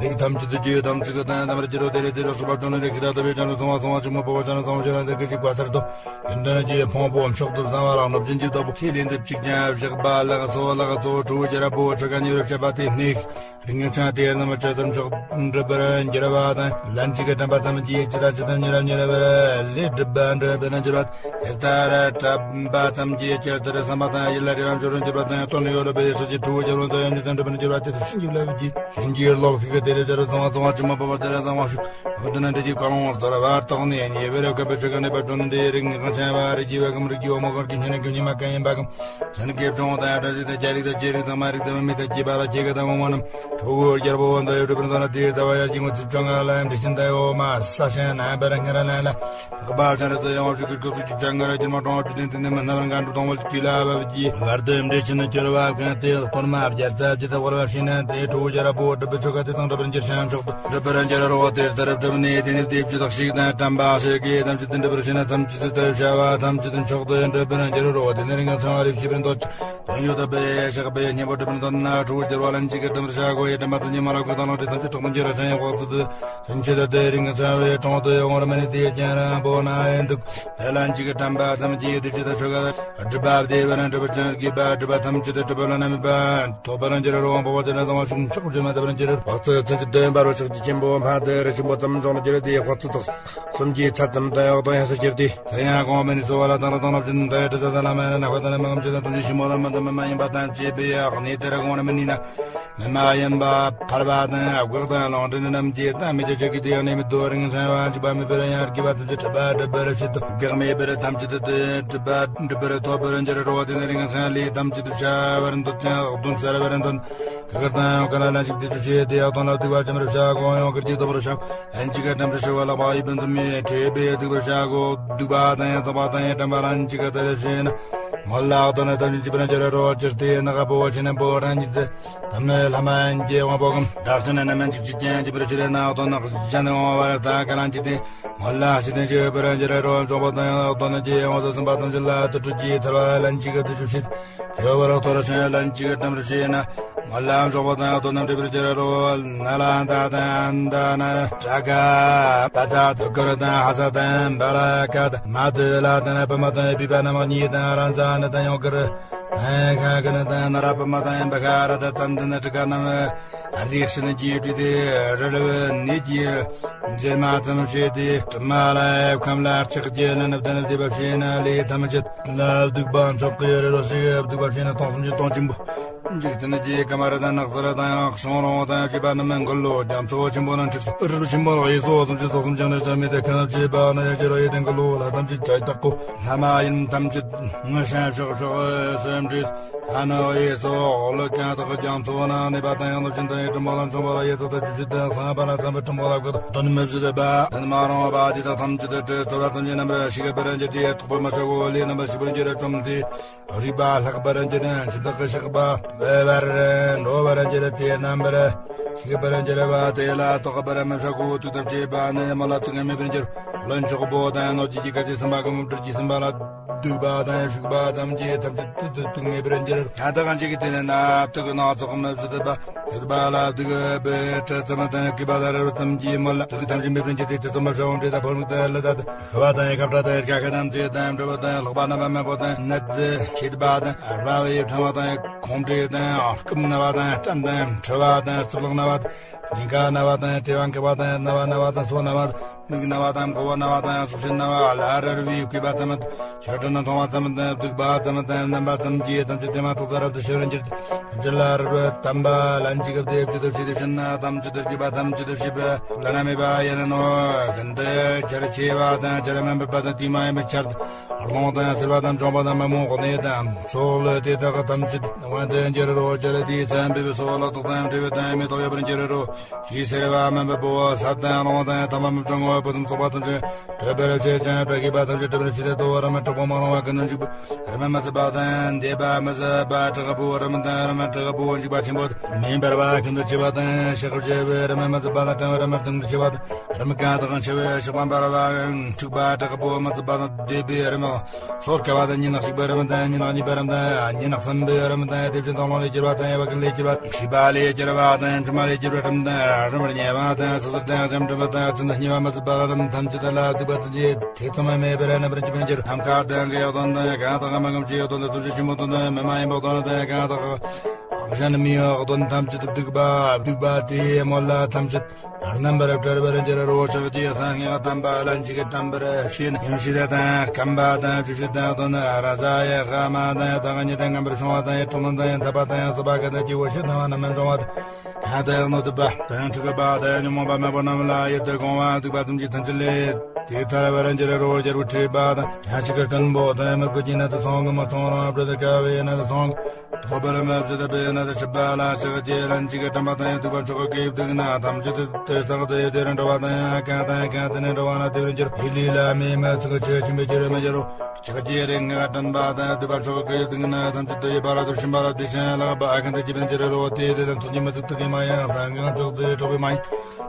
རིགས་ཐམས་ཅད་དུ་རྒྱུ་དམ་ཚིག་གི་དང་དམ་རྒྱུ་རོ་དེ་རེ་དེ་རོ་སོགས་པ་ཅོ་ནི་རེ་ཁི་ར་ཏོ་བེ་ཅང་རུ་ཚང་བ་ཚང་བ་ཆུ་མོ་པོ་བ་ཅང་རུ་ཚང་བ་ཤེ་ར་འདི་ཀི་ཅིག་པ་ཚར་ཏོ། ཡོན་ཏན་གྱི་ཕུང་པོ་མཆོག་ཏུ་བཟང་བ་ལ་ནུབ་ཅན་གྱི་བདག་པོ་ཁས་ལེན་དུ་གཅིག་ཀྱང་བཞག་པ་ལགས་སོ་ལགས་སོ། ཁྲུ་བོ་རྒྱལ་རབས་པོ་ཆོ་ག་ཉེ་བར་བྱེད་པ་དེ་ནི། རིགས་ངན་ཆང་དེ་རྣམས་ཇི་ལྟར་མཆོག་འགྲུབ་པར་འགྱུར་བ་དང་། ལན་གཅིག་གི་དྲན་པ་ཙམ་གྱིས་ཇི་ལྟར་ཇི་ལྟར་མྱུར་ར་མྱུར་བར་ལས་སྒྲུབ་པ་འགྲུབ་པར་འགྱུར་བ། དེ་ལྟར་གྲགས་པ་ཙམ་གྱིས་ཇི་ལྟར་བསམ་པ་དང་ཡིད་ལ་རེ་བ་འབྱོར་རུ་འགྱུར་བ་དང་། དོན་ཡོད་ལ་བའི་ཕྱིར་གྱི་ཁྲུ་བོ་རྒྱལ་བ་དང་ཡོན་ཏན་འགྲུབ་པར་འགྱུར་བ་དེ་དུ་བྱིན་གྱིས་བརླབས་ཀྱིས་བྱིན་གྱིས་རློབས་ཤིག་དེ་ལས་ཇི་ལྟར་བཟང་བ་བཟང་བ་ཇི་མ་བབ་པ་དེ་ལས་བཟང་བ་ཞིག་འོ་དེ་ན་འདི་ཀྱི་བཀའ་ལུང་ཟོར་བར་བརྟགས་ནས་ཉེ་བར་བཀོད་པའི་ཆོ་ག་ནས་པར་སྤྲོ་ན་འདི་རིགས་ངན་ཆང་བ་རིགས་ཀྱི་བས་གམ་རིགས་ཀྱི་བ་མོ་གར་གྱི་ཉེ་ན་གྱི་ཉེ་མ་གང་ཡིན་པ་གམ། སེམས་ཀྱི་བྱུང་དང་ཡང་བྲལ་ཞིག་དང་རྒྱ་རིགས་དང་རྗེ་རིགས་དང་མ་རིགས་དང་མི་དང་སྐྱེས་པ་ལ་ཁྱེད་ཀྱི་དང་བོ་མོ་རྣམས་ཁྲོ་བོའི་རྒྱལ་པོ་འོ་འདི་ཡོད་གྲུབ་པར་འདོད་ན་དེའི་ལྟ་བ་ཡར་གྱི་ངོ་ཚིག་བཅོ་ལྔ་ལ་ཡང་འདི་བཞིན་དུ་ཡོད་མ་ས་ཞིང་རྣམ་པར་སྔར་ལ་ལ། ལྷག་པར་ཆ་རེ་ཚོ་ཡང་བ་ཞིག་གི་སྐུ་གཟུགས་ཀྱི་བྱ་ངར་གྱི་མ་གྲོང་བ་བཅུ་བདུན་དུ་ནི་མི་སྣང་བར་འགའ་འགྲོ་གཏོང་བ་དུས་ལ་བབ་ཀྱི་བར་དུ་འབྲས་ཆེན་གྱུར་བ་གང་དེ་གཏོར་མ་བརྒྱ་རྩ་བརྒྱད་དུ་དབོར་བ་བྱས་ན་དེའི་ཁྲོ་བོ་རྒྱལ་རབས་པོ་སྒྲུབ་པའི་ཆོ་ག་དེ་དང་འགྲུབ་པར་འགྱུར་ཞིང་མཆོག་ཏུ་འགྲུབ་པར་འགྱུར་རོ། དེ་ལྟར་སྒྲུབ་ནས་དེ་ནི་དེ་བཅུ་དག་ཞིག་དང་དྲན་པ་ཞིག་གིས་ཐམས་ཅད་དུ་འགྲུབ་པར་བྱས་ན་ཐམས་ཅད་དུ་བྱ་བ་ཐམས་ཅད་དུ་མཆོག་ཏུ་འགྲུབ་པར་འགྱུར་རོ། དེ་ནི་རིགས་ངན་ཚང་བ་ལས་ཤེས་པར་འདོད་ཅིང་དོན་ཡོད་པའི་ཕྱག་པའི་སྙིང་པོ་འགྲུབ་པར་འདོད་ན་ཁྲོ་བོ་རྒྱལ་བ་ལན་གཅིག་གིས་འགྲུབ་པར་བྱ་དགོས། ཡི་དྲན་པ་དང་ཉི་མ་ལ་བཀོད་དང་ལོངས་སྤྱོད་ཐམས་ཅད་གྲོགས་མོ་འགྱུར་ར་ཅན་ཡང་དབང་དུ་དུ། དོན་ཆེད་དུ་དེ་རིང་གི་ཚ་བའི་གྲོང་དུ་ཡོང་བར་མི་ནི་དེའི་རྐྱེན་རང་པོ་ན་ཡིན་འདུག་ལྷན་ཅིག་གི་དྲན་པ་ཙམ་གྱིས་དུས་གཅིག་ཏུ་ཆོ་ག་སྒྲུབ་པ་བདེ་བར་འགྲུབ་པར་བྱེད་དགོས་པ་སྒྲུབ་པ་ཐམས་ཅད་དུ་སྒྲུབ་པ་བླ་ན་མེད་པ་ཐོབ་པར་འགྱུར་རོ། དབང་པོ་བ་དེ་ལ་དང་བ་ཤུགས་མཆོག་བཅོས་མ་ཐུབ་པར་འགྱུར་རོ། དཔག་ཚད་ཚན་གཅིག་ཏུ་འབར་བ་ཕྱག་རྒྱ་ཆེན་པོ་འཕགས་དེ་རི་ཆེན་པོ་ཙམ་འཇོག་ན་འགྱུར་རོ། དེའི་དཔག་ཚད་དག་གསུམ་གྱི་ཚད་ཙམ་དུ་འོག་ཏུ་ཡང་སུ་གྱུར་ཏེ། ཚད་ཡང་གོང་མ་ནི་གཙོ་བོ་ལ་དང་ར་དང་རབ་ཅན་དང་ཡང་དྲི་ཟ་དང་ལ་མ་ཡང་ན་ཁོ་དང་ལ་མ་ངམ་ཆེ་དང་དོན་ཆེན་ཞིབ་མོ་ལ་མ་དང་མི་མ་ཡིན་པ་དང་བཅས་པའི་ཡག་གནས་དེ་ར་གོང་ར་མི་ནི་ན། མི་མ་ཡིན་པ་ཕལ་པ་དང་དགག་དང་ལོང་འདྲེན་རྣམས་ཀྱིས་བལྟ་མི་བྱ་ཆོག་གི་དེ་ཡང་ནི་མི་དོ་རིང་ཚན་བ་འཇིག་པ་མེད་པར་ཡང་སྐྱེ་བ་ཐམས་ཅད་སྒྲིབ་པ་སྒྲིབ་པར་བྱེད་དོ། དགག་མེད་པར་ཐམས་ཅད་དུ་སྒྲིབ་པ་སྒྲིབ་པར་ཐོབ་པར་འགྱུར་རོ། དེ་ནི་རིང་ཚན་ལས་ཐམས་ཅད་དུ་བྱ་བར་འདོད་ཅིང་གདོན་གསལ་བར་འདོད། ག་གར་དང་ཡང་ག་ལ་ལན་ཅིག་དེ་ཚོ་ཆེ་དེ་ཡང་དོན་ལ་སྡིག་པ་འཇོམས་པར་བྱ་དགོས། ཡང་གར་གྱིས་ལྡོག་པར་བྱ། ལན་ཅིག་ག་དྲན་པར་བྱ་བ་ལག་པ་ཡིད་བརྟན་དུ་མི་འཕྲོད་པས་སྡིག་པར་བྱ་དགོས། སྡིག་པ་དང་ཡང་དག་པ་དང་ཡང་དྲན་པ་ལན་ཅིག་ག་དེ་ལས་བྱས་ན། མོལ་ལ་གདོན་ནི་ཐམས་ཅད་འཇིག་པར་འགྱུར་རོ། ཅི་སྟེ་ནག་པོ་ཆེ་ན་པོ་རང་ཉིད་དེ། ཐམས་ནི་ལྷ་མ་ཡིན་གྱི་དབང་པོ་གམ། བདག་ཅག་ནི་རྣམ་སྨིན་འཇིགས་བྱེད་ཅན་འཇིག་པར་འགྱུར་ན་གདོན་ནག་ཅན་དབང་བར་ལྟ་ག་ལན་ཅིག་དེ། མོལ་ལ་ཞི་དང་ཞི་བའི་བར་འགྱུར་རོ། འཇོག་པ་དང་ཡང་གདོན་ནི་ཀྱི་དབང་དུ་སེམས་པ་ཐམས་ཅད་ལ་དུ་སྤྲུལ་གྱི་ཐར་བ་ལན་ཅིག་ག་དུ་ཆུ་ཤིད། ཆོས་བར་གཏོར་ཞིང་ལན་ཅིག་ག་དམ་རུ་ཤེས་ན། མོལ་ལ་འཇོག་པ་དང་ཡང་གདོན་རྣམས་འགྲིབ་པར་འགྱུར་རོ། ན་ལ་ད་དང་ད་ན་ཏྲ་ག་པ་ཙ་དུ་ཀ་ར་དང་ཧ་ས་དང་བ་ལ་ཀ་དང་མ་དུ་ལ་དང་པ་མ་དང་པི་པ་ན་མ་གཉིས་དང་རང་ས་ན་དང་ཡོང་ཀ་ར། ཁ་ཀ་ན་དང་ན་ར་པ་མ་དང་བ་ཁ་ར་ད་ཙན་དན་ཏྲི་ཀ་ནམ། ཨ་རིག་ཤིན་གྱི་དྲི་དེ་རལ་བ་ནི་གྱི་མཛེས་མ་ཙམ་བྱས་ཏེ། དྲི་མ་ལ་ཁམས་ལ་ལྕགས་ཀྱི་ལན་བདུན་བདེ་བ་བྱས་ན་ལས་ཐམས་ཅད་ལ་སྡིག་པ་མཆོག་གི་རེ་རོ་ཞིག་སྡིག་པ་བྱས་ན་སྟོང་གསུམ་གྱི་སྟོང་ཆེན་པོ། འཇིག་རྟེན་གྱི་ཀ་མ་ར་དང་ནགས་ཚལ་དང་ཡང་གཤོང་རོང་དང་བྱིས་པ་རྣམས་མགོན་ལོ། རྒྱ་མཚོ་ཆེན་པོ་རྣམས་འཁྲིགས་སོ། རི་རབ་ཆེན་པོ་ལ་གཡས་སོ་ཙམ་གྱི་སོ་གསུམ་ཀྱང་ནི་བྱ་མེད་དེ། ཁ་ནབ་བྱེད་པ་ན་ཡ་ཅི་ར་ཡེ་དེ་མགོན་ལོ་ལ་ཐམས་ཅད་བྱ་ཡི་དྭགས་པོ། ལྷ་མ་ཡིན་ཐམས་ཅད་ངུ་ཤ་ཤོག་ཤོག་སེམས་ཁྲིད། ཁ་ནོ་ཡེ་སོ་ལོ་ཀྱང་དག་རྒྱ་མཚོ་ན་གནས་པ་དང་ཡང་ནུབ་ཕྱིན་དང་ཡེ་གྲུམ་པ་ལ་མཆོང་བ་ལ་ཡེ་ཐོག་ཏུ་བཅུ་བཞི་དང་སངས་པ་ལ་སངས་པའི་གྲུམ་པ་ལ་བཀོད་དོ། དོན་མི་བཟོད་པ་དོན་མ་རུང་བ་དེ་དག་ཐམས་ཅད་དུ་སྤྲོས་ཚོར་བ་ཐམས་ཅད་རྣམ་པར་ཞིག་པར་འགྱུར་ཏེ། ཐོགས་པ་མ་ཆག་གོ་ལས་རྣམ་པར་ཞིག་པར་འགྱུར་བཅོམ་སྟེ། རིག་པ་ལྷག་པར་འགྱུར་ན་འཆི་བདག་གི་ཞགས་པ་འབད་པར་འགྲོ་བར་འགྱུར་ཏེ། རྣམ་པར་ཞིག་པར་འགྱུར་བ་དེ་ལ་རྟོག་པར་མི་བྱ་གོ། དུག་དང་བཅས་པ་ནི་མ་ལ་དུག་མེད་པར་འགྱུར། ལན་ཆོག་པོ་དང་གནོད་བྱེད་ཀྱི་ག་ཅི་སེམས་པ་གི་མུ་སྤྲུལ་གྱི་སེམས་པ་ལ་སྡིག་པ་དང་ཞུགས་པ་ཙམ་གྱིས་ཐམས་ཅད་དུ་དུག་མེད་པར་འགྱུར། ཡང་དག་གང་ཞིག་གི་དེ་ནི་ན་དུག་སྣ་ཚོགས་མི་བཟོད་པ། ཡོད་པ་ལ་སྡིག་པའི་དྲི་ཙམ་དང་གུས་པ་དང་རེ་བ་ཙམ་གྱིས་མོལ་ལ། དུག་ཐམས་ཅད་མེད་པར་འགྱུར་ཏེ། དེ་ཙམ་མ་བྱ་བ་འདྲེ་དང་ཕོ་མིག་དང་ལུ་དང་། ཤི་བ་དང་ཁ་བྲལ་དང་རྒྱ་ཁ་དང་མཛེ་དང་འགྲོ་བ་དང་ལྷག་པ་རྣམ་པ་མང་པོ་དང་ནད་མཁྲིས་པ་དང་རྦ་བའི་ཕྲེང་བ་དང་ཁོང་ཁྲོ་དང་རྐུབ་ན་བ་དང་སྐྲན་དང་མཁྲིས་པ་དང་རྩིབ་ལག་ན་བ་དང་སྙིང་ག་ན་བ་དང་དྲི་བ་འཁོལ་བ་དང་རྣ་བ་ན་བ་དང་སོ་ན་བ་དང་མིག་ན་བ་དང་མགོ་བོ་ན་བ་དང་སྲོག་ཆགས་ན་བ་ལ་རེ་རེ་བའི་གུས་པ་ཙམ་ཆོ་འཕྲུལ་ན་མཐོང་བ་ཙམ་དང་སྡིག་པ་ཙམ་དང་རྣམ་པ་ཙམ་གྱིས་ཐམས་ཅད་དེ་མ་ཐག་ཏུ་རབ་ཏུ་ཤེས་པར་འགྱུར་ཏེ། ཐམས་ཅད་ལ་རབ་ཏུ་དམ་པ་ལན་ཅིག་སྐབས་དེ་བཅུད་དུ་བྱས་ཏེ་ཕྱིན་ན་ཐམས་ཅད་དུ་གུས་པ་ཐམས་ཅད་དུ་བྱས་པ། བླ་ན་མེད་པ་ཡིན་ནོ། ཀུན་ཏུ་ཆེར་ཆེ་བ་དང་ཆེར་དམན་པ་དང་དུས་མ་ཡིན་པའི་ཆར་དང་རླུང་དང་སེར་བ་དང་འབྱུང་པ་དང་མ་མོ་གནས་དང་ཚོགས་ལས་དེ་དག་ཐམས་ཅད་དབང་དུ་འགྱུར་རོ། ཆར་དེའི་མཚན་འབེབས་སོགས་ལ་དོགས་དང་འབྲས་བུ་དང་མེ་ཏོག་ཡོད་པར་འགྱུར་རོ། ཕྱིའི་སེར་བ་དམན་པའི་སྦུ་བ་ས་དང་རླུང་དང་ཐ་མ་མི་འབྱུང་བ་པོ་ཐམས་ཅད་ཚོགས་པ་ཐམས་ཅད་གྲོལ་བར་བྱེད་ཅིང་བགེགས་པ་ཐམས་ཅད་གྲོལ་བར་བྱེད་དེ། དོ་ར་མ་དྲག་པོ་མ་རུང་བ་ཀུན་ནས་འཇིགས་པ། ར་མ་མ་ཚུད་པ་དང་འདེབས་པ་མི་ཚུད་པ་དྲག་པོ་ར་མ་དང་ར་མ་དྲག་པོ་འཇིགས་པ་ཆེན་པོ་མེ་འབར་བ་ཀུན་ཏུ་མཆེད་པ་དང་ཤག་བཅས་པའི་ར་མ་མ་ཚུད་པ་དང་གྲང་བའི་ར་མ་དུང་དུ་མཆེད་པ་དང་ར་མ་གང་དག་འཆི་བའི་ཞགས་པ་འབར་བ་འཁྲུགས་པ་དྲག་པོ་མ་ཚུད་པ་དང་འདེབས་པའི་ར་མ་སོ་སྐྱེ་བ་དང་ཉི་ནག་ཞིག་པའི་ར་མ་དང་ཉི་ནག་གཉིས་པའི་ར་མ་དང་ཉི་ནག་གསུམ་པའི་ར་མ་དང་དེ་བཞིན་དང་ལོང་ལས་གྱུར་བ་དང་ཡ་བ་ཀུན་ལས་གྱུར་བ་མཁྲིས་པ་ལས་གྱུར་བ་དང་མཆི་མ་ལས་གྱུར་བ་ར་མ་དང་ར་མར་ཉེ་བ་དང་སོ་སོར་དང་སེམས་འགྲིམ་པ་དང་ཚུལ་དང་ཉེ་བ་མ་ཚུད་པ་ར་མ་ཐམས་ཅད་ལ་སྡིག་པ་ཐམས་ཅད། ཐེ་ཚོམ་མེད་པར་རྣམ་པར་འཇིག་པར་འགྱུར། ནམ་མཁའ་དང་གི་ཡོག་དོན་དང་གང་དག་མ་གམ་གྱི་ཡོག་དོན་དང་ཚུལ་ཆེན་པོ་དོན་དང་མི་མ་ཡིན་པའི་དོན་དང་གང་དག་གཞན་མི་ཡོག་དོན་ཐམས་ཅད་སྡིག་པ་སྡིག་པ་དེ་མོལ་ལ་ཐམས་ཅད་རྣམ་པར་བྲལ་བར་འགྱུར་རོ། ཕྱག་རྒྱའི་གསང་སྔགས་དམ་པ་ལན་ཅིག་དམ་པར་ཤེས་ན་ཡུམ་ཤེས་དང་བརྐམ་པ་དང་བཅུ་ཤེས་དང་དོན་ར་ཟ་ཡི་ཧ་མ་དང་ཡི་དྭགས་ཉིད་དང་མངོན་པར་ཕྱུང་བ་དང་ཡི་དྲག་རླུང་དང་ཡི་འཐབ་པ་དང་ཡི་སྲིད་པ་ག་དང་སྐྱེ་བོ་ཤི་དང་བ་རྣམས་འབྱུང་བ་དང་། ཡང་དག་གནོད་པ་དང་འཁྲུགས་པ་དང་ཉོན་མོངས་པ་མེད་པ་རྣམས་ལ་ཡིད་དུ་འོང་བ་སྡིག་པ་ཐམས་ཅད་ཐམས་ཅད་ལས་དེ་ཐར་བར་འགྱུར་རོ། རྒྱལ་པོ་ཁྲོས་པ་དང་ཡང་ཞིག་གི་རྐུན་པོ་དང་མི་བཀོལ་གྱི་ནད་དུ་སོང་གི་མི་ཆུང་རང་བྲོ་དུ་དཀའ་བའི་ནད་དུ་སོང་གི་ཐོབ་པར་མི་བྱེད་པའི་ནད་དུ་ཆུད་པ་ལ་ཕྱག་རྒྱའི་ལན་ཅིག་གི་དམ་པ་དང་ཡང་སྡིག་པ་མཆོག་གི་སྡིག་ན་ཐམས་ཅད་དུ་དེ་རྟག་ཏུ་དེར་འགྲོ་བ་དང་ཡང་གང་དང་གང་དེ་ནས་འགྲོ་བ་ན་དེར་འགྱུར། དེ་ལས་ལ་མེ་མ་ཚུགས་ཆོས་ཅན་པའི་རྒྱུར་མི་འགྱུར་རོ། ཕྱག་རྒྱའི་རིག་སྔགས་བྲན་པ་དང་སྡིག་པ་མཆོག་གི་སྡིག་ན་ཐམས་ཅད་དུ་ཡོད་པ་ལ་དུ་ཕྱིན་པ་ལ་དེ་བཞིན་ལག་པ་ཨ་གན་དུ་སྐྱེ་བར་འགྱུར་རོ། དེ་དེ་དང་ཐུགས་ཀྱི་མི་ཚུགས་ཐུགས་ཀྱི་མ་ཡིན་གསང་སྔགས་མཆོག་ཏུ་གྲགས་པའི་མ་ཡིན།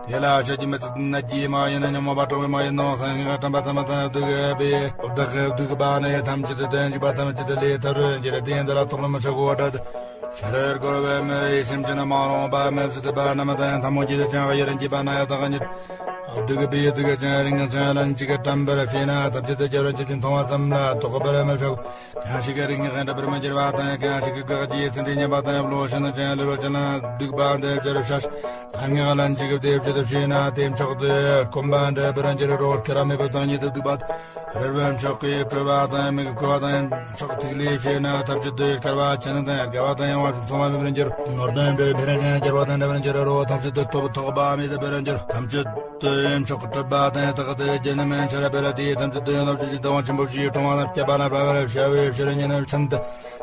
དེ་ལ་བཤད་ཀྱི་མི་ཚུགས་ནད་ཀྱི་མ་ཡིན་ཉོན་མོངས་པ་གྲགས་པའི་མ་ཡིན་ནོ། གསང་སྔགས་བྲན་པ་ཙམ་དང་སྡིག་པའི་བདག་གི་སྡིག་པ་ནི་ཐམས་ཅད་དུ་དོན་འཇིག་པ་ཐམས་ཅད་དུ་ལས་ཐར་འགྱུར་ཏེ་འདི་ལ་རྟོག་པ་མི་འཆར་གོ་བ་འདྲ། ཕྱིར་རྒོལ་བའི་མི་ཡི་སེམས་ཅན་མ་རུངས་པ་མི་བཟོད་པ་རྣམས་དང་ཐལ་མོ་སྐྱེས་ཏེ་ཀྱང་ཡི་རང་སྐྱེས་པ་ན་ཡང་དག་ཉིད། སྡིག་པའི་སྡིག་ཅན་རིགས་ངན་ཅན་ལན་ཅིག་བྲན་པར་བྱས་ན་ཐམས་ཅད་དུ་རྒྱལ་བར་འགྱུར་ཏེ་མཐོང་བ་ཙམ་ལ་རྟོག་པར་མི་བྱའོ། གང་ཞིག་གི་རིགས་ངན་འདྲ་བར་མི་འགྱུར་བ་དང་གང་ཞིག་གི་དགག་བྱའི་ཚིག་འདི་ཉན་པ་དང་བློ་ཞན་ཅན་ལུས་པ་ཅན་ལ་སྡིག་པ་འདི་སྦྱར་བྱ་ཞིང་ལན་ངན་ལན་ཅིག་སྡེབ་བྱེད་དུ་བྱས་ན་དེ་མཆོག་ཏུ་སྐོམ་པ་འདྲ་བར་འགྱུར་རོ། སྐྱེ་ར་མེད་པའི་བདག་ཉིད་དུ་སྡིག་པ་རལ་པ་མཆོག་གིས་བྲོས་པ་དང་མིག་བསྐོར་བ་དང་མཆོག་ཐིག་ལེ་བྱས་ན་ཐམས་ཅད་དུ་སྐལ་བ་ཆེན་དང་དགའ་བ་དང་ཡངས་པ་ཕྱོགས་མཚུངས་པ་མེད་པར་འགྱུར། ནོར་དང་འབྲས་བུ་འཕེལ་ཞིང་རྒྱས་པ་དང་འདྲ་བར་འགྱུར་རོ། ཐམས་ཅད་དུ་སྟོབས་ཐོགས་པ་མེད་པར་འགྱུར། ཐམས་ཅད་དུ་མཆོག་གྲུབ་པ་དང་རྟག་ཏུ་བརྒྱུད་ནས་མན་ཆད་པ་ལ་དེའི་ཐམས་ཅད་དུ་ཡང་ལོ་ཅི་ཞིག་དང་བ་ཆེན་པོ་ཞིག་གྲོང་བ་དང་བསྐལ་པ་ལ་བབ་པར་བྱ་བའི་ཕྱིར་ཉིན་ནམ་ཚུན་དུ་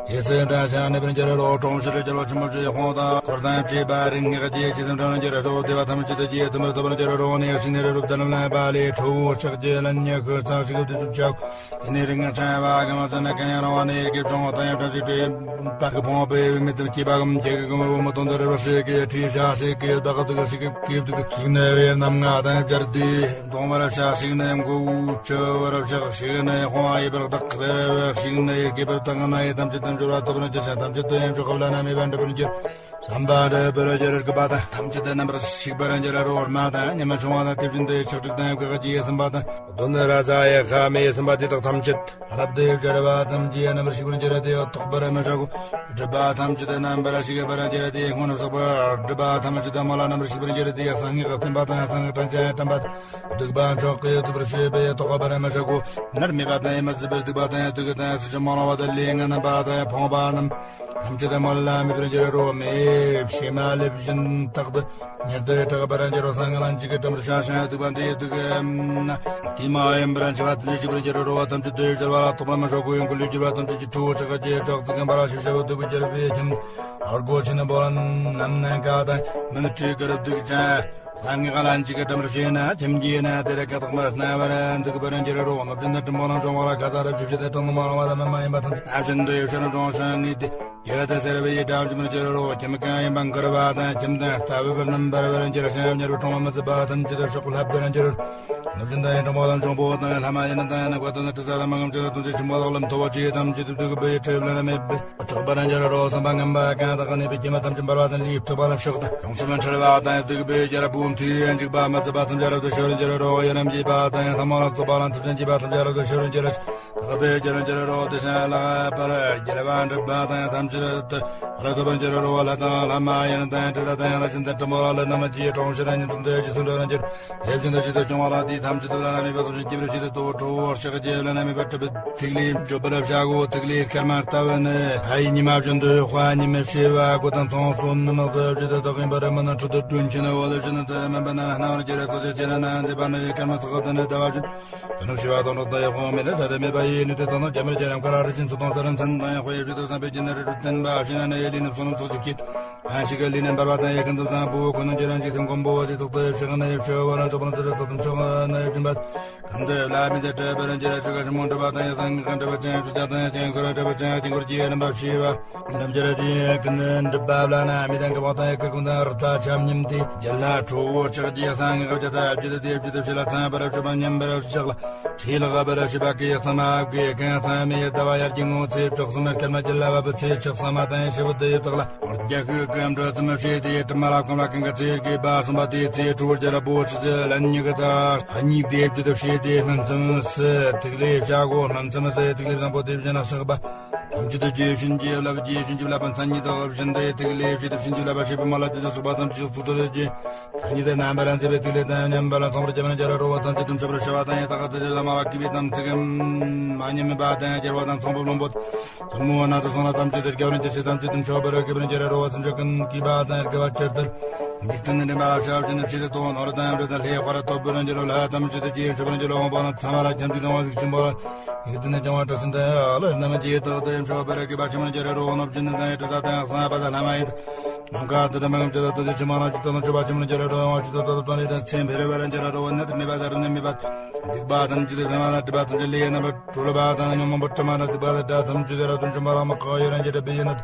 དེ་སྲིད་འདྲ་ཞིང་གནས་པར་འགྱུར་རོ། གྲོང་ཕྱིར་རྒྱལ་བ་ཆེན་པོ་ཞིག་དཔུང་དང་འཁོར་དང་བཅས་པ་རིགས་ངན་གྱི་ཇི་ཙམ་འགྲོ་འགྱུར་རོ། དེ་བ་ཐམས་ཅད་དུ་རྗེས་ཐུན་མོང་ཐོབ་པར་འགྱུར་རོ། ནས་ཤིང་ནས་རུབ་ཏུ་ནམ་ལངས་པ་ལས་ཁྲོ་བོ་ཕྱག་རྒྱའི་ལན་ཉི་ཤུ་རྩ་གཅིག་ཏུ་བཅུ་བཅུ། ཡིན་ནས་རིགས་ངན་ཅན་བ་གང་བ་ཅན་ནི་གང་ཡང་རང་བ་ནས་ཀྱི་བྱུང་བ་དང་ཡང་བྲལ་ཞིང་བྲོས་པ་གི་ཕུང་པོའི་མི་དུ་སྐྱེས་པ་གམ་རྒྱལ་གི་གོང་བུ་མི་སྟོང་དུ་རེ་བ་ཞིག་གི་ཁྲིད་བྱ་ཞིག་གི་བདག་ཏུ་ཞིག་གི་སྐྱེས་དུ་ཞིག་ནས་རྣམ་ལྔ་དང་སྦྱར་ཏེ་གཏོང་བར་བྱ་ཞིག་ནས་མགོ་བོ་བཅུ་བར་བྱ་ཞིག་ནས་དཔུང་བ་ཡོད་པར་བདག་རེ་བ་ཞིག་ནས་སྐྱེས་པར་བཏང་ན་ཡི་ཐམས་ཅད་དུ་འབྱོར་བ་ཐོབ་ན་ཅི་བྱ་ཐམས་ཅད་དུ་ཡང་མཆོག་གི་བླ་ན་མེད་པ་འདྲ་བར་འགྱུར། བསམ་པ་འདྲ་བར་གྱུར་དགུ་པ་དང་། ཐམས་ཅད་རྣམ་པར་ཤེས་པར་འགྱུར་རོ། མ་དང་ཉི་མ་ཆུང་བ་དང་། དེ་བཞིན་དུ་ཆགས་དྲུག་དང་། བཀག་རྒྱུ་གསུམ་པ་དང་། གདོན་ར་ས་ཡི་ཁ་མི་གསུམ་པ་དེ་དག་ཐམས་ཅད་རབ་ཏུ་གྱུར་པ་ཐམས་ཅད་རྣམ་པར་ཤེས་པར་འགྱུར་ཏེ་རྟོགས་པར་མི་བྱ་གོ། སྒྲིབ་པ་ཐམས་ཅད་རྣམ་པར་ཤེས་པར་འགྱུར་ཏེ་སྔོན་བསགས་པའི་སྒྲིབ་པ་ཐམས་ཅད་མ་ལ་རྣམ་པར་ཤེས་པར་འགྱུར་ཏེ། གསང་སྔགས་བསྟན་པ་དང་གསང་སྔགས་དྲན་ཅན་དྲན་པ་དང་། སྡིག་པ་མཆོག་གི་སྡིག་པར་བྱེད་པས་རྟོགས་པར་མི་བྱ་གོ། མནར་མེད་པ་དང་ཡིད་མི་སྲིད་པའི་སྡིག་པ་དང་། དུག་དང་སྲི་ཞུ་མ་ལོག་པ་དང་། ལས་ངན་རྣམ་པ་དང་། ཕོངས་པ་རྣམས་ཐམས་ཅད་མ་ལ་མེད་པར་འགྱུར་རོ། མེ་ཕྱེ་མ་ལེབ་བཞིན་རྟག་ཏུ་ཉེར་དུ་དྲག་པར་འགྱུར་རོ། གསང་སྔགས་ལན་གཅིག་གི་དྲན་པར་བྱ་ཞིང་། སྡིག་པ་འདི་ཡི་དུག་གིས་དེ་མ་ཡིན་པར་འཆི་བ་ཐམས་ཅད་ཞི་བར་འགྱུར་རོ། ཐམས་ཅད་དུ་སྦྱོར་བ་ལ་རྟོག་པར་མི་བྱ་གོ། ཡོན་ཀུན་ལུས་གྱུར་པ་ཐམས་ཅད་ཀྱི་ཁྲོ་བོ་ཆགས་ཀྱི་ལྕགས་ཚིག་གམ་པ་ལ་ཞིབ་ཞིབ་སྡུག་པའི་རྒྱལ་པོའི་ཁྱིམ། ཨར་གོ་ཆེན་པོ་རྣམས་ནན་ཀ་དང་། མི་ནི་ཁྲུས་ཀར་སྡུག་ཅན། གསང་སྔགས་ལན་གཅིག་གི་དྲན་པར་བྱས་ན། ཁྱིམ་གྱི་ནང་དེར་ཀ་དག་མར་སྣང་བར་འདུག་པར་འགྱུར་རོ། ནུབ་ཅན་དུ་ཀྲུང་བ་ལང་ཅུང་བ་ལ་ཁ་ས་རབ་ཞིབ་ཞིབ་ཏུ་གྲང་མ་ལང་བ་ལ་མ་མ་ཡིན་པ་ཐམས་ཅད་ནམ་ཞིག་ཏུ་ཡོ་ཤར་ཀྲུང་ཤང་ངེས་ཏེ། རྒྱལ་དུ་སེར་བའི་འགྲམ་ཞིག་མར་འགྱུར་རོ། ཁྱིམ་གང་ཡིན་པ་མགར་བ་དང་། ཁྱིམ་དང་ལྟ་བུ་བར་རྣམ་པར་བར་འགྱུར་ཞིང་། ཉེར་བའི་གྲོང་བ་མི་སྲིད་པ་ཐམས་ཅད་དུ་ཤོག་ལྷབ་པར་འགྱུར་རོ། ནུབ་ཅན་དུ་ཡང་གྲུང་བ་དང་གྲུང་པོ་དང་། ལྷ་མ་ཡིན་དང་ནག་པ་དང་། དྲི་ཟ་དང་མ་ངམ་ཅི་ལ་དུང་ཅན་ཆུ་མོ་དག་ལམ་མཐོ་བོ་ཆེ་ཐམས་ཅད་དུ་སྡུག་པའི་ཁྲིད་ལ་མེད་པའི། ཆགས་པར་འགྱུར་རོ། བསམ་པ་ངན་པ་གང་དག་གནས་པའི་སྐྱེས་མ་ཐམས་ཅད་འབར་བ་དང་། ལུས་འཁྲུགས་པ་དང་ཕྱོགས་དང་ཡོངས་སུ་འཕྲལ་བ་དང་། སྡུག་པའི་རྒྱལ་པོ་མཐུ་ཡན་འཇིགས་པ་མི་སྲིད་པ་ཐམས་ཅད་རབ་ཏུ་ཞི་བར་འགྱུར་རོ། ཡི་རང་རྒྱས་པ་དང་། ཐ་མ་ལ་སོགས་པ་ལ་མཐུ་ཅན་གྱི་པ་ཐམས་ཅད་རབ་ཏུ་ཞི་བར་འགྱུར་རོ། དག་ཏུ་ཞི་བར་འགྱུར་རོ། དེ་བཞིན་ལྷག་པར་རྒྱལ་བ་འགྲུབ་པ་དང་། ཐམས་ཅད་དུ་ལ་ཐོབ་པར་འགྱུར་རོ། ལྷ་དང་ལྷ་མ་ཡིན་དང་། དྲི་ཟ་དང་། ལྷ་ཆེན་དང་གྲུང་པོ་ལ། ལྷ་རྣམས་ཀྱི་གྲོང་ཁྱེར་ཉིད་དུ་འདོད་ཅེས་སུ་འགྲོ་རུ་འགྱུར། དེ་བཞིན་དུ་ཞིག་ཏུ་སྐྱོང་བ་ལ། དེ་ཐམས་ཅད་དུ་བླ་ན་མེད་པ་སོགས་ཤིང་། སྐྱེ་བའི་ཆེད་དུ་གཏོར། ཁྲོ་བོ་ལྕགས་ཀྱུ་བླ་ན་མེད་པ་གྲུབ་པའི་ཐིག་ལེ་བརྗོད་པར་བྱ་གོ། ཐིག་ལེ་སྐར་མ་ལྟ་བུ་ནི། ལྷ་ཡི་ཉི་མ་བཞིན་དུ། དཔའ་ཉི་མའི་བྱེ་བ་ཀུན་དང་མཚུངས་སོ། ནུབ་ནགས་སུ་བཞུད་དུ་བདག་གིས་འབར། མི་ནི་འཁྲུལ་དུ་སྒྲོན་ཆེན་འོད་བཞིན་དུ། མུན་པ་ན་སྣང་བར་འགྱུར་རོ། ཐོག་ཆེན་ཆེ་ན་ནང་མཛེས་པ་ནི། སྐར་མ་ཚོགས་དང་ནི་ཟླ་བ་བཞིན། ཆུ་ནུབ་ཞི་བ་དང་ནོར་དང་ཡོ་བྱད་མེད་ལ། ས་དེ་མེད་པ་ཡི་ནུས་དེ་དང་། རྒྱ་མིར་རྒྱ་རམ་ཀ་ལ་རི་ཆེན་ཚོགས་དང་ས་རམ་མཚན་དང་། དཔལ་བཞུད་དུ་བསམ་པའི་རྒྱུད་ནི་རི་ཁྲོད་བསྟན་པ་ཞིག་ན་ནི། ཡེ་ལི་ནི་བསོད་ནམས་ཚོགས་ཀྱི་སྐྱེད། ཨན་ཞིག་གི་ལུས་ནི་འབར་བ་དང་། ཡེ་ཁན་དུ་བཟང་པོ་ཁོ་ན་འགྱུར་རང་ཅིག་ཐུན་གོམ་པོ་དེ་ཐོག་ཏུ་ཕྱག་ན་ཡེ་ཕྱོགས་བ་རང་ཚོགས་པ་རང་ཚོགས་རེ་ཐོག་ཏུ་ཕྱོགས་ན་ཡེ་སྦྱིན་པ། གང་དུ་བླ་མེད་དེ་སྤྲོས་པར་འགྱུར་ཆོ་ག་ཞིག་མོ་འགྲུབ་པ་དང་། ཡེ་སངས་རྒྱས་གང་འགྲུབ་པ་ཅན་ཆུ་བྱ་དང་། ཡེ་སྐྱོན་ཁོ་རང་འགྲུབ་པ་ཅན་ཡེ་སྐྱོན་ཁོར་གྱི་རྣམ་པ་ཤེས་པ། འགྲམ་རྒྱུ་ར་དེ་ཡེ་ཀུན་འགྲུབ་པ་བླ་ན་མེད་དང་གི་བག་དང་། ཡེ་ཀུན་དང་རི་ཐ་ཆམ་ཉིམ་དེ་རྒྱལ་ལ་ཁྲོ་བོ་ཆགས་ཀྱི་གསང་སྔགས་བརྒྱ་ཐ་བརྒྱུད་དེ་བརྒྱུད་དུ་ཕྱི་ལ་ཚང་བར་ཆོད་པ་ཉམས་པར་ཆགས་ལ། ཁྲིད་ལ་ག་བར་ཤི་བ་གི་ཚང་མ་གི་གང་ཚང་མའི་ཟླ་བ་ཡར་གྱི་ངོ་ཚེས་བཅུ་གསུམ་སྐར་མ་རྒྱལ་ལ་བ་བུ་ཚེས་བཅུ་གསུམ་མ་དང་ཡེ་ཤི་བུ་དེ་ཡེ་བཏགས་ལ། རྒྱ་ཤུ་གི་འགྲོ་ཙམ་བྱས་ཏེ་དྲི་མ་ལ་ཁོམ་ལ་གང་གི་ཚེས་ཀྱི་བ་གསུམ་པ་དེ་ཚེས་ཁྲོ་བོ་རྒྱལ་པོ་ཆུ་ཚེ་ལན་ཉི་གི་ཚ་ཕ་ཉིས་བདེ་བཅུ་དུ་བྱས་ཏེ་སྨིན་མཚམས་སུ་ཐིག་ལེ་བྱ་གོ། སྨིན་མཚམས་སུ་ཐིག་ལེ་བཟང་པོ་དེ་བཞིན་ན་བསགས་པ། ཐམས་ཅད་དུ་རྗེས་ཤིན་གྱི་བསླབ་རྗེས་ཤིན་གྱི་བསླབ་པ་མཚན་ཉིད་དུ་བཞིན་དུ་ཐིག་ལེ་བྱེད་དུ་ཤིན་གྱི་བསླབ་པ་བྱེད་པའི་མ་ལ་དེ་ཚོ་སོགས་པ་ཐམས་ཅད་ཚུལ་དུ་རྗེས། མཚན་ཉིད་དུ་རྣམ་པར་མཛེས་པའི་ཐིག་ལེ་དང་མཉམ་པ་ལ་མཚུངས་པར་སྤྱན་རས་རྒྱལ་བ་རོ་བ་ཐམས་ཅད་དུ་མཆོད་པར་བྱ་བ་དང་། ཡང་དག་ཏུ་བླ་མ་ལ་གུས་པའི་དམ་ཚིག་མ་ཉམས་པ་དང་། རྒྱལ་བ་དང་ཚོང་པ་བློན་པོ་ཚུལ་མོ་ན་དུ་སོང་ལ་ཐམས་ཅད་དུ་རྒྱལ་བ་རིན་ཆེན་ཞེས་ཐམས་ཅད་དུ་མཆོད་པར་གུས་པར་སྤྱན་རས་རྒྱལ་བ་ཐམས་ཅད་ཀུན་གུས་པ་དང་དགེ་བ་ཇི་ལྟར་འཇིག་རྟེན་ནི་འདྲེན་པ་ལ་བྱ་བ་ཅི་ནི་ཕྱི་དུ་དོན་ནོར་དང་འབྲེལ་དང་ལྷའི་དཔལ་ཐོབ་པར་འགྱུར་རོ། ལྷ་ཐམས་ཅད་དུ་རྗེས་མཆོད་པར་འགྱུར་རོ། འོངས་པ་ན་ཚང་བ་ལ་ཁྱམས་ཀྱི་ལོང་བ་ཞིག་ཆེན་པོ་ལ། ཡིག་དེ་ནི་སྦྱང་བ་དྲག་ཤིན་ཏུ་ལ་རྣམ་རྒྱས་དག་ཏུ་མཆོད་པར་གུས་པ་ཆེན་མོར་འགྱུར་རོ། ནོར་ཅན་དང་ཡི་དྲི་ཟ་དང་གསང་བ་དང་ལྷ་མ་ཡི་ནམ་མཁའ་དུ་དམ་པ་ངམ་ཅི་དང་དུ་དེ་ཕྱི་མ་ལ་ཅི་དང་མཆོད་པ་ཆེན་མོར་འགྱུར་རོ། ཡང་ཅི་དང་དུ་དོན་ནི་དང་ཚེ་འཕེལ་བར་འགྱུར་རོ། ནད་མེད་པ་དང་རིམས་ནད་མེད་པ། སྡིག་པ་ཐམས་ཅད་དུ་བྱང་བ་དང་སྒྲིབ་པ་ཐམས་ཅད་ལས་རྣམ་པར་གྲོལ་བ་དང་། ཉོན་མོངས་པ་དྲི་མ་དང་སྡིག་པ་དང་དགྲ་ཐམས་ཅད་དུ་རབ་ཏུ་འཇོམས་པ་ལ་མ་ཁག་ཡུན་རིང་གི་སྒྲིབ་པའི་ཡུལ་ནི།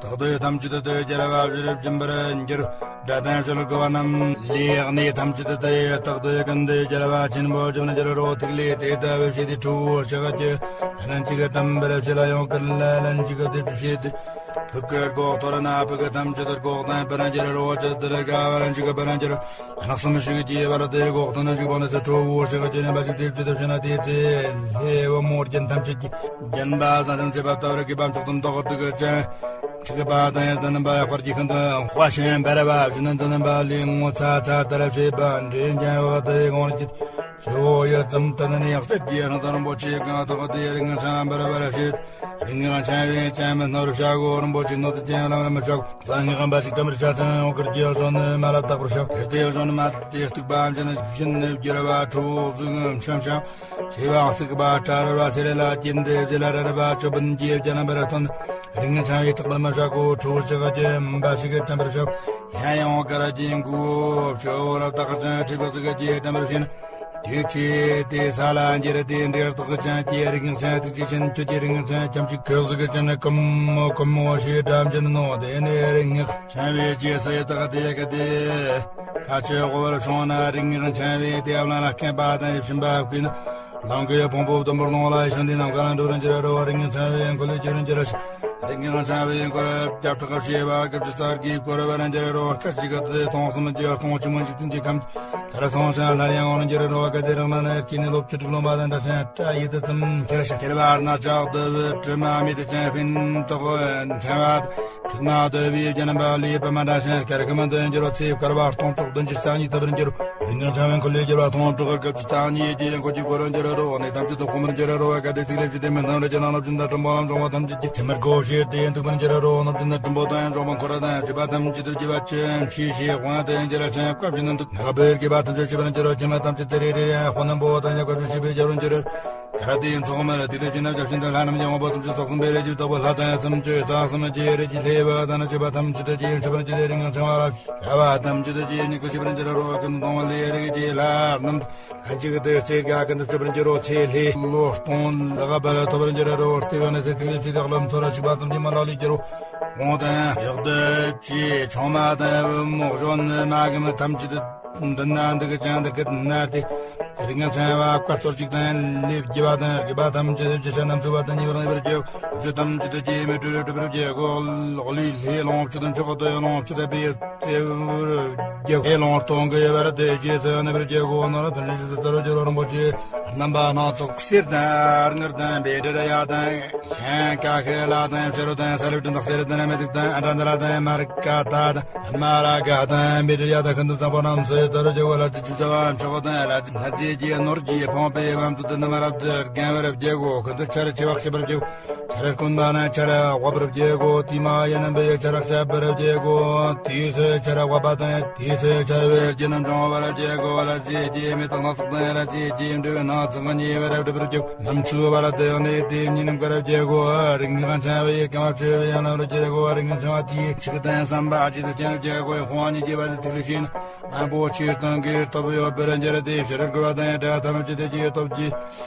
དག་ཏུ་ཐམས་ཅད་དུ་དེ་རྒྱལ་བ་བཞི་རུ་འབྱིན་པར་འགྱུར། དགྲ་དང་ཕྱི་ལ་རྒོལ་བ་རྣམས་ལས་གནས་ཐམས་ཅད་དུ་དེ་རྟག་ཏུ་ཀུན་ཏུ་རྒྱལ་བ་ཆེན་པོ་བཅོམ་ལ་འགྱུར་རོ། ཐིག་ལེ་དེ་ལྟ་བུ་ཞིག་དེ་ཁྲོ་བོ་ཞག་གཅིག་ལན་གཅིག་དམ་པར་བྱས་ལ་ཡང་ཀུན་ལ་ལན་གཅིག་དེ་བཞིན་དུ་ཕུག་གི་སྒོ་གཏོར་ན་ཕུག་གི་ཐམས་ཅད་དུ་སྒོ་གཏོར་བར་འགྱུར་རོ། ཇི་ལྟར་དགའ་བར་འཇུག་པར་འགྱུར། ནགས་གསུམ་ཞིག་གི་བར་དུ་སྒོ་གཏོར་ན་འཇུག་པ་ནི་ཚེ་ཁྲོ་བོ་ཞག་གཅིག་ལན་པ་ཞིག་དེ་བཞིན་དུ་བྱས་ན་དེའི་ཚེ་ལྷའི་བུ་མོ་རྒྱན་ཐམས་ཅད་ཀྱིས་བརྒྱན་པ་ཟང་ཟིང་བྱེད་པ་ལྟ་བུར་གུས་པ་མཆོག་ཏུ་འདོགས་དུས་ཀྱི་ཅན། འཁྲིག་པ་དང་ཡང་དག་རྣམ་པ་དཔལ་གྱིས་ཤིན་ཏུ་དཔའ་ཞིང་འབར་བ་བཞིན་དུ་རྣམ་པ་ལས་ངོ་ཚ་ཚ་ལྟར་བྱེད་པ་འདྲེན་ཀྱང་འོག་ཏུ་ཡོང་བར་བྱེད། ཇོ་བོ་ཡི་ཙམ་དུ་ནི་ཡང་སྟེ་དེའི་སྣང་དང་རིན་པོ་ཆེ་གང་དག་དེའི་རིགས་ངན་ཞིང་འབར་བར་བྱེད། རིགས་ངན་འཆང་བས་ཅང་མི་སྣང་བར་བྱ་གོ། རིན་པོ་ཆེ་སྣོད་དུ་ཅན་ལམ་རིམ་བྱ་གོ། གསང་སྔགས་འབའ་ཞིག་དྲན་པར་བྱ་ཞིང་འོག་གི་རྒྱུ་གཞུང་ནི་མ་ལ་བརྟག་པར་བྱ། དེ་ལྟའི་གཞུང་ནི་མ་དེ་སྟུག་པའམ་ཅི་ནི་བཞིན་ནི་བསྒྱུར་བ་ཁྲོ་བོ་གཟུགས་འཆམ་ཞིང་། ཆེ་བ་གཙུག་པ་ཕྲ་རལ་བ་སེ་རལ་ལ་སྐྱེས་འདི་བཞི་ལ་རལ་བ་ཅོ་བུན་གྱི་རྒྱ་རྣམ་པར་སྟོན། རིགས་ངན་འཆང་བས་བརྟག་པར་མི་བྱ་གོ། ཁྲོ་བོ་ཞག་གཅིག་འབའ་ཞིག་དྲན་པར་བྱ། ཡང་ཡང་གར་གྱི་མགོ་བོ་ཇོ་བོར་བརྟག་ཅིང་ཁྲོ་བོ་ཞག་གཅིག་དྲན་པར་བྱས་ན། དེའི་ཚེ་དེ་ས་ལ་འགྱེལ་ཏེ་འདྲེར་བརྟག་ཅིང་སྐྱེ། རིགས་ངན་འཆང་ཐུགས་རྗེ་ཆེན་ཁྱོད་ཀྱི་རིགས་ངན་འཆང་ཁྱམས་ཀྱི་ཁོག་ཟིག་ཅན་ཀུན་མོ་ཀུན་མོ་ཞེས་སྒྲ་འབྱིན་ནོ། དེ་ནས་རིགས་ངན་འཆང་བའི་རྗེས་སུ་ཡི་དྭགས་དེ་ག་དེ་ཁ་ཆེ་དབུལ་བྱུང་ན། རིགས་ངན་འཆང་བས་དེ་བླངས་ལ་བསྐུལ་བ་དང་ཡིད་བཞིན་པ་བསྐུལ་ན། ལང་ཀའི་ཕུང་པོ་ཟླུམ་པོར་ལོངས་ལ་ཡིད་བཞིན་དེ་ནམ་མཁའ་ལ་འགྲོ་རུ་འགྱུར་རོ། རིགས་ངན་འཆང་བས་འཁོར་ལོས་སྒྱུར་རུ་འགྱུར་ཞིང་། རིགས་ངན་ཆ་བའི་འཁོར་བརྒྱ་ཕྲག་བཞི་པ་སྐབས་སུ་ཚར་གྱི་འཁོར་བར་འགྱུར་རོ། སྐད་ཅིག་གིས་སྟོང་གསུམ་གྱི་སྟོང་ཆེན་མོ་འཇིག་རྟེན་གྱི་ཁམས། དེར་སོང་ཞིང་སླར་ཡང་འོང་འགྱུར་རོ། གལ་ཏེ་རང་ན་ནི་སྐྱེས་ནས་ལོ་བཅུ་དྲུག་ལོན་པ་དང་འདྲ་ཞིང་སྐྲ་ཡི་དུ་ཙམ་ཁྱེར་ཞིང་ཁྱེར་བ་རྣ་ཆགས་དུ་བའི་དྲི་མ་མེད་དེ་ཅན་ཕན་ཐོགས་འཕྲེང་བ། དྲུག་མ་དུ་བའི་རྒྱ་རྣམ་པ་ལས་པདྨ་འདྲ་ཞིང་སྐྱེར་ཁ་མ་དུ་འགྱུར་རོ། ཚེ་བསྐལ་པ་སྟོང་ཕྲག་བདུན་ཅུ་རྩ་གཉིས་ཐུབ་པར་འགྱུར་རོ། རིགས་ངན་ཆ་བའི་འཁོར་ལོས་སྒྱུར་བ་སྟོང་ཕྲག་སྐབས་སུ་རྩ་གཉིས་ཀྱི་འཁོར་གྱི་འཁོར་བར་འགྱུར་རོ། གནས་ཐམས་ཅད་དུ་གོམས་པར་འགྱུར་རོ། གལ་ཏེ་ཐིག་ལེ་བཅུ་དེ་མི་ཐམས་ཅད་ཀྱི་ནང་ལ་བཅུ་དང་གྲུབ་པོ་ལ་འབྱུང་བ་ཐམས་ཅད་ཀྱི་ཕྱི་མར་སྒོ་ཕྱེ་སྟེ་འདུག་པར་འགྱུར་རོ། ནམ་ཅི་ན་གྲུབ་པོ་དང་འབྱུང་བ་འཁོར་དང་བྱེད་པ་ཐམས་ཅད་དུ་སྐྱེ་བ་ཅན་མཆིས་ཤིང་དབང་དུ་འགྱུར་ཅན་སྐབས་ཕྱི་ནང་དུ་ནག་པོའི་སྐྱེ་བ་ཐམས་ཅད་སྐྱེ་བར་འགྱུར་རོ། ཁྱེར་མ་ཐམས་ཅད་དུ་རེ་རེ་ཡང་དཔོན་པོ་དང་ཡང་སྐབས་སུ་ཤེས་པའི་རྒྱལ་བར་འགྱུར་རོ། གལ་ཏེ་ཚོགས་མར་དེ་ལས་ཕྱི་ནང་སྐབས་ཕྱི་དུ་ལྷ་རྣམས་ཀྱི་དབང་པོ་ཐམས་ཅད་སོགས་གསུམ་པའི་རིགས་ཀྱི་བདག་པོ་ལྷ་དང་སུམ་ཅུ་རྩ་གསུམ་གྱི་རིགས་ཀྱི་ལྷའི་བུ་དང་ནི་བྱེད་པ་ཐམས་ཅད་དུ་སྐྱེ་ཡི་འཆི་བར་འགྱུར་ཏེ་རིགས་ངན་ཆུང་བ་ལ། བྱ་བ་ཐམས་ཅད་དུ་རྗེས་སུ་ཤེས་པར་འགྱུར་རོ། ཀུན་ཏུ་སྟོང་པ་ལས་རིགས་ཀྱི་ལྷ་རྣམས་ལྷན་ཅིག་ཏུ་ཚེ་འགའ་ཀུན་ཏུ་སྐྱོབ་པར་འགྱུར་རོ། ཚེ་ལྷའི་ལོ་སྟོང་ལྷག་པར་ཐོབ་པར་འགྱུར་རོ། ལྟེ་བ་ན་ཚེ་ཐིག་ལེ་ཆུ་དག་ལམ་མཚོར་ཞུགས་པ་ཙམ་གྱིས་མ་ལག་ལས་སྐྱེ་རོ། བོང་དང་གཡག་དང་བཅས་ཆུང་མ་དང་བུ་མོ་གཞོན་ནུ་མ་གི་མི་ཐམས་ཅད་དུ་མདུན་ན་འདུག་ཅིང་འདུག་གི་ན་སྟེ། རིགས་ངན་ཆུང་བ་བཀའ་གཏོར་གཅིག་དང་ལས་བགྱི་བ་དང་བགྱིས་པ་ཐམས་ཅད་དུ་ཇི་ཆ་རྣམས་ཚུགས་པ་དང་ཉེ་བར་གནས་པར་བགྱིའོ། བཅུ་ཐམས་ཅད་དུ་སྐྱེ་མེད་སྤྲུལ་སྤྲུལ་པར་བགྱིའོ། ལོག་ལུས་ལྷའི་ལོངས་སྤྱོད་དང་མཆོག་ཏུ་ཡང་ལོངས་སྤྱོད་པའི་ཚེ་བར་བགྱིའོ། ལྷའི་ལོངས་སྟོང་གི་ཡལ་བར་དུ་རྗེས་སུ་གནས་པར་བགྱིའོ། ནོར་ཐམས་ཅད་དུ་ལྟ་རུ་འགྱུར་རོ། རིན་པོ་ཆེ་རྣམ་པ་སྣ་ཚོགས་གསེར་དང་དངུལ་དང་བཻ་ཌཱུརྱ་དང་ཤིང་ཀ་ཁ་ལ་དང་བྱ་རུ་དང་ས་ལེ་བྲན་དང་གསེར་དང་མེ་ཏོག་དང་ཨ་ཏྲ་ཛ་ར་དང་མར་ག་ད་དང་མ་ར་ག་དང་བཻ་ཌཱུརྱ་དང་ཤིན་ཏུ་བཟང་པོ་རྣམས་སུ་ལྟ་རུ་འགྱུར་རོ། ལྷ་རྫས་ཀྱི་རྩ་བ་མཆོག་དང་ལྷ་རྫས་ཀྱི་ནོར་གྱིས་ཕོངས་པའི་བམ་དུ་དུ་རྣམ་རབ་ཏུ་བརྒྱན་པར་བགྱིའོ། ཀུན་ཏུ་ཆར་ཆེ་བ་བྱེད་པར་བགྱིའོ། ཆར་དཀོན་པ་ན་ཆར་དབབ་པར་བགྱིའོ། དེ་མ་ཡིན་པའི་ཆར་བྱབ་པར་བགྱིའོ། དུས་སུ་ཆར་དབབ་པ་དང་དུས་སུ་ཆར་བའི་རྒྱུན་འབྱུང་བར་བགྱིའོ། ལྷ་རྫས་ཀྱི་མེ་ཏོག་སྣ་ཚོགས་དང་ལྷ་རྫས་ཀྱི་འབྲས་བུ་སྣ་ཚོགས་ཉེ་བར་སྒྲུབ་པར་བགྱིའོ། ནམ་ཚུགས་པར་དུ་ཡང་ནི་དེ་ཉིད་ནམ་མཁར་བགྱིའོ། རིགས་ངན་ཆུང་བའི་སྐྱེ་བ་ཆེ་བའི་ཡང་ལ་རུ་བགྱིའོ། རིགས་ངན་ཆུང་བ་དེའི་ཆིག་དང་བསམ་པ་ཅི་ཟེར་ཅན་བགྱིའོ། ཁོང་ཉིད་ཀྱི་བར་དུ་ཐིག་ལེ་ཤེས་ན། མང་པོ་ཆེ་སྟོང་གི་སྟོབས་ཡོད་པར་འགྱུར་ཏེ། ཕྱིར་འཁོར་བ་དང་དགྲ་ཐམས་ཅད་ཀྱི་སྟོབས་ཀྱིས་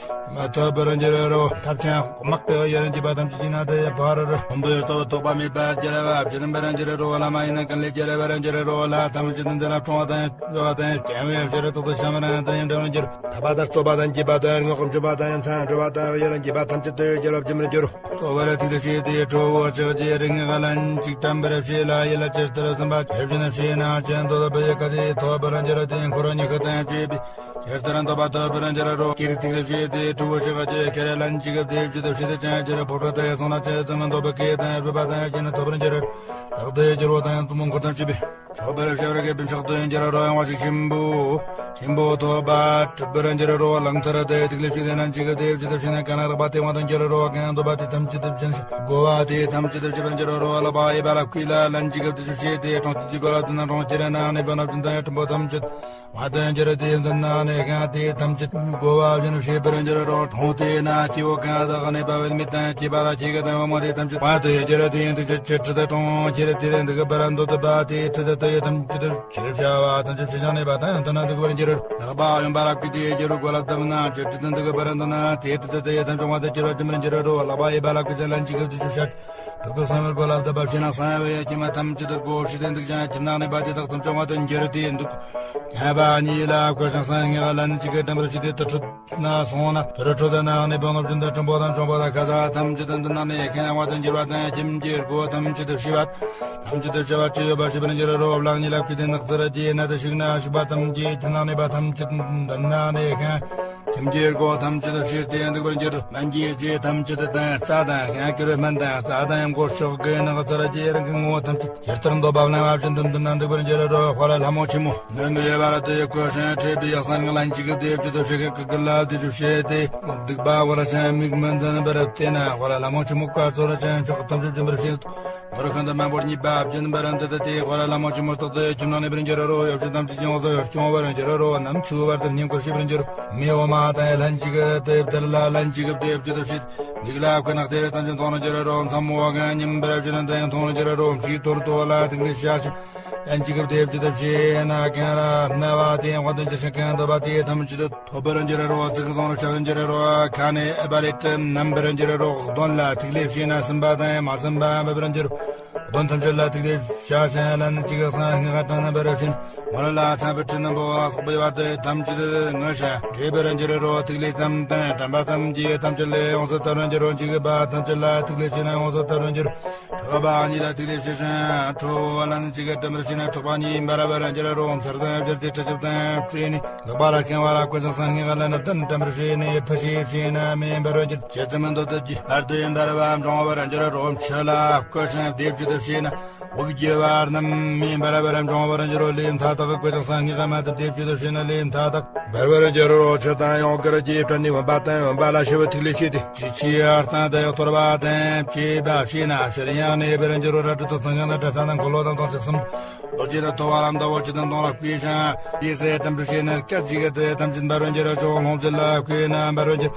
མི་ཐུབ་པར་འགྱུར་རོ། ཐབས་ཆེན་དམག་ཏུ་ཡར་འཇིགས་པ་ཐམས་ཅད་ཀྱིས་ན་དེ་ཕར་རོ། ཕུང་པོའི་སྟོབས་ཐོགས་པ་མེད་པར་གྱུར་པ་བྱིན་པར་འགྱུར་རོ། བླ་མ་ཡིན་ན་ཀུན་ལས་གྱུར་པར་འགྱུར་རོ། ལྷ་ཐམས་ཅད་དུ་འདི་ལ་འཁྲུངས་པ་དང་སྐྱེ་བའི་ཕྱིར་ཐོག་ཏུ་བྱམས་པ་དང་ཡང་འབྲལ་བར་འགྱུར། ཐར་པ་དང་རྩོད་པ་དང་སྐྱིད་པ་དང་ངོ་གམ་ཆུང་བ་དང་ཡང་མཚན་འགྲོ་བ་དང་ཡར་འཇིགས་པ་ཐམས་ཅད་དུ་གྱུར་པ་བྱིན་པར་འགྱུར་རོ། ལྟོ་བར་ཐིག་ལེ་ཤེས་ཏེ་ཁྲོ་བོ་ཆགས་ཀྱི་རིགས་ངན་ལན་གཅིག་བཀྲམ་པར་བྱེད་ལ། ཡིད་ལ་ཇི་ལྟར་བསམ་པ་ཇི་བཞིན་བྱས་ན་ཅི་འདོད་པའི་སྐད་ཅིག་ཐོབ་པར་འགྱུར་ཏེ། འཁོར་ཉི་ཤུ་དང་བཅས་པའི་ཇི་ལྟར་འདོད་པ་ཐོབ་པར་འགྱུར་རོ། ཀྱེ་རེ་ཐིག་ལེ་ཤེས་ཏེ་ཁྲོ་བོ་ཆགས་ཀྱི་ཁྱེར་ལན་གཅིག་བདེ་བྱེད་དུ་བྱེད་དུ་ཅན་ཅི་ར་ཕོ་བྲང་དུ་སོང་ན་ཇི་ཙམ་འདོད་པའི་སྐད་དང་སྤྲོས་པ་དང་རྒྱན་ཐོབ་པར་འགྱུར་རོ། བདག་ཏུ་འགྱུར་བ་དང་གཙོ་མོ་འཁོར་དང་བཅས་པའི། ཆོག་པར་བྱ་བར་དགེ་འདུན་མཆོག་ཏུ་འགྱུར་རོ། ཡང་བ་ཞིག་ཆེན་པོ་ཆེན་པོ་ཐོབ་པ་གྲུབ་པར་འགྱུར་རོ། ལང་ཚར་དེ་ཐིག་ལེ་ཤེས་ཏེ་ལན་གཅིག་གི་དེ་བྱེད་དུ་ཕྱིན་ན་གང་ན་རག་པ་དེ་དབང་དུ་འགྱུར་རོ། གང་འདོད་པ་དེ་ཐམས་ཅད་དུ་བྱིན་ཞིང་དགོས་པ་དེ་ཐམས་ཅད་དུ་བྱེད་པར་འགྱུར་རོ། ལག་པ་གཡས་པ་ལ་བཀོད་ལ་ལན་གཅིག་གི་དེ་བྱེད་དེ་གྲོང་ཁྱེར་གྱི་སྒོ་ལ་བདུན་ན་གྲོང་ཁྱེར་ན་གནས་པ་ན་བྱིན་དང་ཡང་ཕྲན་བུ་ཐམས་ཅད་དབང་དུ་འགྱུར་དེ་འདི་ན་གནས་གང་དེ་ཐམས་ཅད་དགོས་པ་བྱིན་ཞིང་བྱེད་པར་འགྱུར་རོ། གྲོང་དེ་ན་སྐྱེ་བོ་གང་དག་གནས་པ་བས་མི་དང་སྐྱེས་པ་ལ་སྐྱེ་དགུ་དང་བུ་མོ་དེ་ཐམས་ཅད་དབང་དུ་འགྱུར་དེ་འདུག་ཅེས་ཁྲི་དང་གྲོང་ཁྱེར་དེར་འདུག་པར་འདོད་པ་དེ་ཁྲི་དང་དེ་ཐམས་ཅད་ཕྱིར་བྱ་བ་ཐམས་ཅད་ཕྱི་ཤང་ནས་པ་དང་ཡང་དག་ན་འདུག་པར་འགྱུར། ལག་པ་གཡོན་པ་ལ་བཀོད་དེ་རྒྱལ་བུ་གོ་ལ་བཏབ་ན་ཇི་སྲིད་དུ་འདུག་པར་འདོད་ན་དེ་སྲིད་དུ་དེ་ཡི་ཐམས་ཅད་དབང་དུ་གྱུར་པར་བྱིན་པར་འགྱུར་རོ། ལག་པ་གཡས་པ་ལ་བཀོད་ཅིང་ལན་གཅིག་གིས་དེ་ཚུ་བཤགས། བུ་གུ་གསང་བའི་གོ་ལ་བཏབ་པ་ཕྱི་ནང་གསང་བའི་ཁྱིམ་ཐམས་ཅད་དུ་སྒོ་ཕྱེ་སྟེ་འདུག་ཅིང་ཁྱིམ་ནང་ནས་པ་དེ་དག་ཐམས་ཅད་དབང་དུ་འགྱུར་ཏེ་འདུག། གཡས་པ་གཉིས་ལ་བཀོད་ཅིང་གསང་ངེས་ལན་གཅིག་གིས་དྲན་པར་བྱས་ཏེ་དུར་ཁྲོད་ན་སོང་ན་དུར་ཁྲོད་ན་གནས་པའི་ནོར་བཞིན་དུ་ཕྲན་བུ་དང་ཆུང་པ་དང་ཁ་ཟས་ཐམས་ཅད་དུ་འདི་ནང་ནས་ཁེངས་དབང་དུ་འགྱུར་བ་དང་ཁྱིམ་གྱི་སྒོ་ཐམས་ཅད་དུ་ཕྱེ་བ། ཐམས་ཅད་དུ་བྱ་བ་ཅི་ཡོད་པ་བྱེད་པར་འགྱུར་རོ། ལག་གཉིས་ལ་བཀོད་དེ་ནགས་ཚལ་གྱི་ནང་དུ་ཞུགས་ན་ཞུགས་པ་ཙམ་གྱིས་ཁྱིམ་ནང་ནས་པ་ཐམས་ཅད་འདི་ནང་ནས་ཁེངས། ཁྱིམ་གྱི་སྒོ་ཐམས་ཅད་དུ་ཕྱེ་སྟེ་འདུག་པར་འགྱུར། སྨན་གྱི་རྫས་ཐམས་ཅད་དུ་དང་རྩྭ་དང་ཤིང་ཀུན་སྨན་དང་རྩྭ་དང་མགོ་ཤོག་གི་ནགས་ཚལ་གྱི་རང་གི་ངོ་བོ་ཐམས་ཅད་ཇི་ལྟར་འདོད་པ་བླང་བ་བཞིན་དུ་འདི་ན་འདུག་པར་འགྱུར་རོ། དཔལ་ལྷ་མོ་ཆེན་མོ་ནུབ་མོའི་བར་དུ་བཀོད་ཞིང་ཁྲོས་པའི་ཡང་སང་ལན་གཅིག་གིས་དེ་བྱེད་དུ་ཕྱེ་གི་གུ་གུ་ལ་དེ་བྱེད་དེ་སྡིག་པ་བོར་ཞིང་མིག་མི་འཛིན་པར་བལྟས་ན་དཔལ་ལྷ་མོ་ཆེན་མོ་བཀའ་སྩལ་ཞིང་ཕྱོགས་ཐམས་ཅད་འབྱིན་པར་བྱེད། ནོར་ཁང་དུ་སྨན་པོ་གཉིས་པ་སྦྱིན་པར་འདོད་དེ་དཔལ་ལྷ་མོ་ཆེན་མོ་རྟག་ཏུ་ཁྱིམ་ནང་ནས་པར་འགྱུར་རོ། ཡོ་བྱད་ཐམས་ཅད་ཀྱང་འོད་ཟེར་སྐྱོང་བར་འགྱུར་རོ། ནམ་ཚུགས་བར་དུ་བསྙེན་བཀུར་བྱེད་པར་འགྱུར། མེ་འོ་མ་དང་ལྷན་ཅིག་དེ་བདལ་ལ་ལན་གཅིག་དེ་བྱེད་དུ་ཕྱེ། མིག་ལ་བཀོད་ནག་དེ་ཐམས་ཅད་མཐོང་རུ་འགྱུར་རོ། མཚན་མོ་གང་ཉིན་པར་བྱེད་ན་དེ་ཡང་མཐོང་རུ་འགྱུར་རོ། མཆུའི་ཐོར་ཏོ་ལ་ཐིག་ལེ་བྱ་ཞིང་ལན་གཅིག་དེ་བྱེད་དུ་ཕྱེ་ན་གང་ལ་སྨྲ་བ་དེ་དབང་དུ་འགྱུར་ཞིང་གང་འདོད་པ་དེ་ཐམས་ཅད་ཐོབ་པར་འགྱུར་རོ། ཚིག་གསུང་རུ་བྱ་བར་འགྱུར་རོ། ཁ་ནས་ཨེ་པ་ལེ་ཏྲ་མནམ་པར་འགྱུར་རོ། གདོན་ལ་ཐིག་ལེ་བྱས་ན་སིམ་པ་དང་མ་སིམ་པ་འབབ་པར་འགྱུར། གདོན་ཐམས་ཅད་ལ་ཐིག་ལེ་བྱ་ཞིང་ལན་གཅིག་གསང་སྔགས་དང་རྣམ་པར་ཕྱིན། མོ་ལ་ལ་ཚན་པའི་ཁྲི་རྣོན་པོ་ལ་སོགས་པའི་བར་དུ་ཐམས་ཅད་ངོ་ཤེས་འདྲེས་པར་འགྱུར་རོ། ཐིག་ལེ་ཙམ་དང་དྲན་པ་ཙམ་གྱིས་ཐམས་ཅད་ལས་ཡོངས་སུ་ཐར་བར་འགྱུར་རོ། འཇིགས་པ་ཐམས་ཅད་ལ་ཐིག་ལེ་ཤེས་ན་ཡོངས་སུ་ཐར་བར་འགྱུར་རོ། ཕྲག་པ་གཉིས་ལ་ཐིག་ལེ་ཤེས་ཤིང་ཁྲོ་བོ་ལ་ནི་གཅིག་གིས་དྲན་པར་བྱས་ན་ཕྲག་པ་གཉིས་འབར་བར་འགྱུར་རོ། མཚར་དང་བཞད་དེ་དྲི་ཞིམ་དང་སྤྲོས་ནས། ལག་པ་ལ་ཁེངས་པ་ལ་བསྐུལ་ཞིང་སང་སྔགས་ལ་ནི་བདུན་དྲན་པར་བྱས་ནས་ཕུད་ཤིང་བྱས་ན་མེ་འབར་བར་འགྱུར། ཇི་ཙམ་འདོད་དེ་ཇི་ལྟར་དུ་འབར་བའམ་སྦྱང་བར་འགྱུར་རོ། ཆུ་ལ་བསྐུལ་ཞིང་བདེ་བྱེད་དུ་བྱས་ན། འུག་རྒྱུ་བར་རྣམས་མེ་འབར་བར་སྦྱང་བར་འགྱུར་རོ། ལས་མཐའ་དག་བསྐུལ་ཞིང་སང་སྔགས་མ་ཐུབ་བདེ་བྱེད་དུ་བྱས་ན་ལས་མཐའ་དག་འབར་བར་འགྱུར་རོ། ཆུ་དང་ཡང་དགར་གྱིས་བྲན་ནས་བུམ་པ་དང་བུམ་པ་ལ་ཞུ་བའི་ཐིག་ལེ་བྱས་ཏེ། ཅི་ཕྱིར་སྟན་ཏེ་གཏོར་བ་དང་བཅས་པ་བྱས་ན་ཕྱིར་ཡང་གནས་པར་འགྱུར་རོ། རལ་གྲི་དང་ཚོམས་ཆེན་དང་བྲམ་ཟེ་རྣམས་འཁོར་ལོ་དང་དོང་ཚིགས་གསུམ། རྡོ་རྗེ་དང་ཐོ་བ་ལ་ཟླ་བོ་ཆུ་དང་དུང་ལ་བསྐུལ་ཞིང་། ཅི་ཟེར་དམ་དུ་བྱས་ན་སྐད་ཅིག་གིས་དེ་ཐམས་ཅད་འབར་བར་འགྱུར་རོ། ཕྱོགས་ལྷུང་བྱེད་ལ་བསྐུལ་ན་འབར་བར་འགྱུར།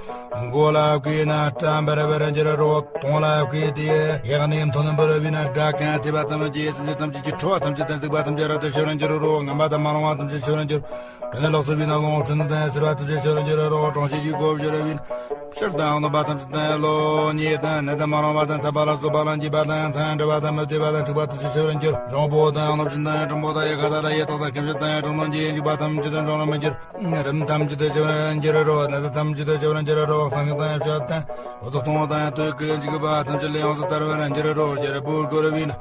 མགོ་ལ་བསྐུལ་ན་སྐྲ་འབར་བར་འགྱུར་རོ། དོང་ལ་བསྐུལ་ཏེ་ཡང་ནི་མཐོ་རྣོན་པོར་བུད་ན་སྒྲ་གང་ཐོས་པ་ཙམ་གྱིས་སེམས་ཅན་ཐམས་ཅད་ཀྱི་ཁྲོ་བ་ཐམས་ཅད་དང་སྡིག་པ་ཐམས་ཅད་རབ་ཏུ་ཞི་བར་འགྱུར་རོ། ངན་པ་དང་མ་རུངས་པ་ཐམས་ཅད་ཞི་བར་འགྱུར། དྲི་ནི་ལོག་སུ་བུད་ན་རླུང་འཕྲིན་དང་སེར་བ་ཐམས་ཅད་ཞི་བར་འགྱུར་རོ། གྲང་ཤུལ་གྱི་སྒོ་བཞི་རུ་བུད་ན། ཕྱིར་དང་གནོད་པ་ཐམས་ཅད་དང་གློ་ནད་དང་ནད་དང་མ་རུངས་པ་དང་ཐར་པ་ལ་སོགས་པ་ལ་འཇིགས་པ་དང་མཚང་འདྲུ་བ་དང་མུ་སྟེགས་པ་དང་འཁྲུག་པ་ཐམས་ཅད་ཞི་བར་འགྱུར། འབྱུང་པོ་དང་གནོད་སྦྱིན་དང་གྲུང་པོ་དང་ཡི་ག་དང་ཡི་དྭགས་དང་ཁྱིམ་བྱེད་དང་གྲང་རླུང་གིས་འཇིགས་པ་ཐམས་ཅད་དང་འབྱུང་རུང་མི་འགྱུར། རིམས་ཐམས་ཅད་དུ་ཞི་བར་འགྱུར་རོ། ནད་ཐམས་ཅད་དུ་ཞི་བར་འགྱུར་རོ། གསང་སྔགས་དང་ཞབས་དང་འོད་སྟོང་དང་ཐུགས་ཀྱི་འཇིགས་པ་ཐམས་ཅད་ལས་ཡོངས་སུ་ཐར་བར་འགྱུར་རོ། རྒྱལ་པོའི་སྒོ་རུ་བུད་ན།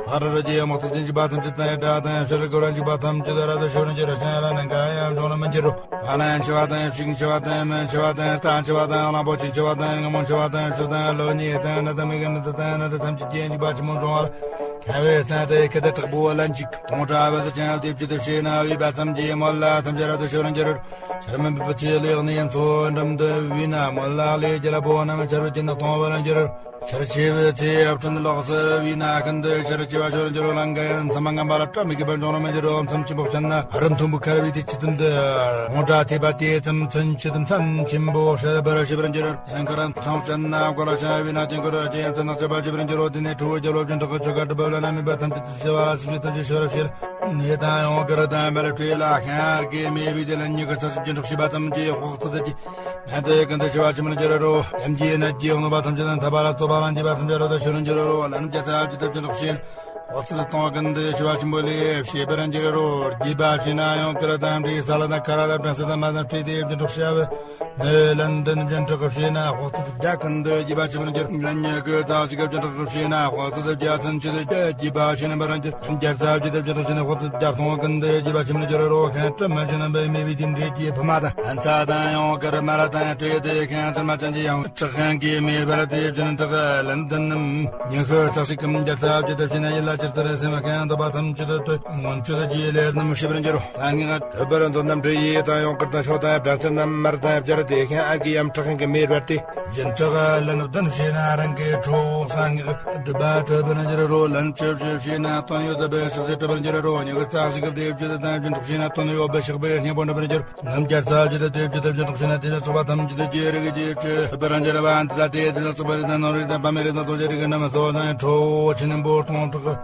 ཕ་རོལ་གྱི་དམག་ཚོགས་ཀྱི་འཇིགས་པ་ཐམས་ཅད་དང་ཡི་དྭགས་དང་ཕྱི་རོལ་གྱི་འཇིགས་པ་ཐམས་ཅད་རབ་ཏུ་ཞི་བར་འགྱུར་རོ། གཞན་ལ་ནི་འགའ་ཡང་འབྱུང་རུང་མི་འགྱུར་རོ། ཕ་ལན་འཆི་བ་དང་ཕྱུགས་འཆི་བ་དང་མི་འཆི་བ་དང་རྟ་འཆི་བ་དང་གླང་པོ་ཆེ་འཆི་བ་དང་རྔ་མོང་འཆི་བ་དང་ཤི་དང་གློ་ནད་དང་ནད་དང་མི་དགེ་ནད་དང་ནད་ཐམས་ཅད་ཀྱི་འཇིགས་པ་ཆེན་པོ་འབྱུང་བ་ལ། ཁ་བའི་སྟེང་དུ་ཁེ་ཏེ་དྲག་པོ་ལན་གཅིག་དུང་སྒྲ་བས་ཀྱང་བདེ་བྱེད་དུ་བྱས་ན་བུས་པ་ཙམ་གྱིས་མོ་ལ་ཐམས་ཅད་རབ་ཏུ་ཞི་བར་འགྱུར་རོ། ཆར་མོ་འབེབས་པའི་ཚེ་ལེགས་ནི་མཚོ་འགྲམ་དུ་བུད་ན་མོ་ལ་ལས་རྒྱལ་པོ་རྣམས་ཆར་བབས་ཀྱིས་ནི་གཏོང་བར་འགྱུར་རོ། ཆར་ཆེ་བའི་ཚེ་ཡབ་ཁྲི་ལོགས་སུ་བུད་ན་ཀུན་ཏུ་ཆར་ཆེ་བ་ཞོར་འགྱུར་རོ། ལང་ཀ་ཡང་མཚམས་ངན་པ་ལ་བཀྲ་མི་དགོས་པར་འབྱུང་རུང་མི་འགྱུར་རོ། མཚམས་ཆེན་པོ་ཕྱིན་ན་རི་མཐོན་པོ་ཁར་བུད་དེ་ཇི་ཙམ་དུ་དུང་སྒྲ་ཐོས་པ་དེ་ཙམ་མཚོན་ཆེད་དུ་མཚམས་ཆེན་པོ་ཞི་བར་ཞི་བར་འགྱུར་རོ། ཡང་ཁར་མཚམས་ཕྱིན་ན་མགོ་ལ་ཆང་བུད་ན་དེ་མགོར་རྒྱལ་ཡུམ་ཚོན་ནག་ཆགས་པ་ཞི་བར་འགྱུར་རོ། དེ་ནས་ཁྲོ་བོ་རྒྱལ་པོ་སྦྱིན་སྲེག་གི་ཆོ་ག་སྒྲུབ་པ་ལ་ན་མེད་པ་ཐམས་ཅད་དུ་ཞི་བ་ལ་སེམས་ཅན་ཐམས་ཅད་ཞི་བར་བྱེད། ནད་དང་ཡང་དགར་དང་མེ་རུ་འཕྲོས་ལ་ཤར་གྱི་མེ་བུས་ཏེ་ལན་གཉིས་ཀྱི་ཚེ་སྲིད་ཀྱི་འཁྲུགས་ཤིང་བ་ཐམས་ཅད་དཔོག་ཚུལ་དེ་གྱིས། ནད་དེ་ཀུན་ཏུ་ཞི་བ་ཆེན་པོར་འགྱུར་རོ། ཡམ་གྱི་ནད་ཀྱིས་གནོད་པ་ཐམས་ཅད་དང་ཐར་པ་ལ་སོགས་པ་ལ་འཇིགས་པ་ཐམས་ཅད་རབ་ཏུ་ཞི་བར་འགྱུར་རོ། ལན་བརྒྱ་རྩ་བརྒྱད་དུ་སྦྱིན་སྲེག་བྱས་ན། དཔོག་ཚུལ་སྟོང་ཀུན་ཏུ་ཞི་བ་ཆེན་པོ་ལས་ཤེས་པར་འགྱུར་རོ། རྒྱས་པར་བྱས་ན་ཡང་དགར་དང་འདྲེས་ས་ལ་དང་ཁ་ར་དང་བྲམ་ཟེ་དང་མ་དང་འཕྲད་དེ་སྦྱིན་སྲེག་བྱ་བའི་ནད། ལན་བདུན་སྦྱིན་སྲེག་བྱས་ན་དཔོག་ཚུལ་བརྒྱ་ཀུན་ཏུ་རྒྱས་པར་ཆེན་པོར་འགྱུར། ལན་ཉི་ཤུ་རྩ་གཅིག་སྦྱིན་སྲེག་བྱས་ན་དཔོག་ཚུལ་བརྒྱ་ཚུན་ཆད་དུ་རྒྱས་པར་ཆེན་པོར་འགྱུར། ལན་བརྒྱ་རྩ་བརྒྱད་དུ་སྦྱིན་སྲེག་བྱས་ན་དཔོག་ཚུལ་བརྒྱ་སྟོང་ཀུན་ཏུ་རྒྱས་པར་ཆེན་པོར་འགྱུར་རོ། ཤིང་དྲི་མ་ཞིག་རྣམ་པའི་མེ་བུས་ཏེ་འདྲེ་གྱི་བུ་མ་དང་། ལན་ཚྭ་དང་ཡང་དགར་མར་དང་འཕྲད་དེ་ཤིང་ཚེར་མ་ཅན་གྱི་ཡང་ཁྲག་ཤིང་གིས་མེ་འབར་ཏེ་སྦྱིན་སྲེག་ལན་བདུན་ནམ། ཉི་ཤུ་རྩ་གཅིག་གམ་བརྒྱ་རྩ་བརྒྱད་དུ་བྱས་ན་ཡིད་ལ་ཅི་ལྟར་སེམས་ཁེངས་འདོད་པ་ཐམས་ཅད་དུ་མངོན་སྤྱོད་ཀྱི་ལས་རྣམས་ཞི་བར་འགྱུར་རོ། གསང་སྔགས་སྒྲུབ་པར་འདོད་རྣམས་དྲི་ཡིས་དང་ཡང་དགར་དང་ཕྱོགས་དང་བྲམ་ཟེ་རྣམས་མར་དང་སྦྱར་ཏེ་ཤིང་ཨར་གྱི་ཡང་ཁྲག་ཤིང་གིས་མེ་འབར་ཏེ། སྦྱིན་སྲེག་ལན་བདུན་བྱས་ན་རང་གི་ཁྲོ་བོ་གསང་སྔགས་སྒྲུབ་པ་འགྲུབ་པར་འགྱུར་རོ། ལན་བཅུ་བཞི་བྱས་ན་དོན་ཡོད་པའི་ཕྱག་རྫས་འགྲུབ་པར་འགྱུར་རོ། ཉི་ཤུ་རྩ་གཅིག་གི་བདེ་བྱེད་དང་སྦྱིན་སྲེག་བྱས་ན་དོན་ཡོད་པའི་ཕྱག་དཔེ་སྙིང་པོ་འགྲུབ་པར་འགྱུར། ལན་བརྒྱ་རྩ་བརྒྱད་དུ་བདེ་བྱེད་དང་སྦྱིན་སྲེག་བྱས་ན་དེ་ལ་སོགས་པ་ཐམས་ཅད་དུ་རྒྱས་རིགས་ཀྱི་ཆོས་སྤེལ་བར་འགྱུར་བ་འདི་ལ་སྟེ། དེ་ལ་སོགས་པ་རིགས་དང་ནོར་རིགས་དང་བ་མོའི་རིགས་དང་གསོ་བྱེད་རིགས་ཀྱི་རྣམས་སོ་དང་ཁྲོ་བོ་ཆུ་རྣོན་པོ་སྟོང་ཕྲག་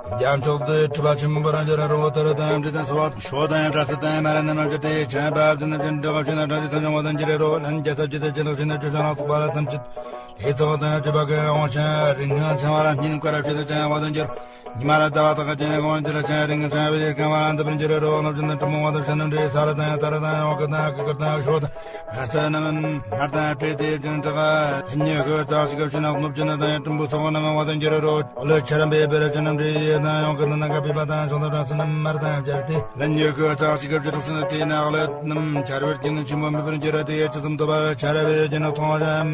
བརྒྱ་མཆོག་ཏུ་འཁྲུགས་པ་ཆེན་པོར་འགྱུར་རོ། དར་དང་དྲི་དང་སོགས་ཞོ་དང་བྲ་ཚིལ་དང་མར་རྣམས་ལ་བཅོས་ཏེ་ཆར་འབབ་དེ་རྣམས་ཀྱི་འདྲ་བ་ཞིག་ན་བྲམ་ཟེ་ཐམས་ཅད་ངོ་དང་འགྱུར་རོ། ལན་བརྒྱ་རྩ་བརྒྱད་དུ་སྦྱིན་སྲེག་བྱས་ན་ཆུ་ཤིང་ལ་སོགས་པ་ལ་ཐམས་ཅད་ལས་ཚོགས་དང་བཅས་པ་ཀུན་འོང་ཞིང་རིགས་ལྔ་འཆང་བ་ལ་སྙིང་དཀར་ཞིང་དུ་བྱང་བ་དང་འགྱུར། ཉི་མ་ལ་ཟླ་བ་དག་གི་སྤྱན་གང་བ་འདི་ལ་བྱང་རིང་གི་བྱང་བའི་གང་བ་འདི་པར་འགྱུར་རོ། རྣམ་བཞིན་དུ་གྲུབ་མོ་བ་དང་ཕྱི་ནམ་རེའི་ས་ལ་དང་ཡང་ཏཱ་ར་དང་ཡང་ཀ་དང་ཀི་ཀར་དང་ཤོ་དང་ནར་སི་རྣམས་མར་དང་སྤྲས་ཏེ་སྦྱིན་སྲེག་ལན་ཉི་ཤུ་རྩ་གཅིག་གི་ཕྱི་ནང་ནུབ་ཀྱི་ནི་དང་ཡང་གྲུམ་བུ་སོགས་རྣམས་བ་དང་འགྱུར་རོ། འོ་ལེ་ཆ་རམ་པའི་བེ་ར་ཕྱི་ནམ་རེའི་དང་ཡང་ཀི་དང་ཀ་པི་པ་དང་ཤོ་དང་བྲམ་ཟེ་རྣམས་མར་དང་སྦྱར་ཏེ་ལན་ཉི་ཤུ་རྩ་གཅིག་གི་ཕྱི་ནང་ཕྱི་ནང་དེ་ནས་ཨ་ལེ་རྣམས་ཆར་བའི་རྒྱུན་ནི་ཆེན་པོ་མེད་པར་འགྱུར་རོ། དེ་ཡི་ཇི་ཙམ་འདོད་པར་ཆར་བའི་རྒྱུན་ནི་མཐོང་བ་ཅན།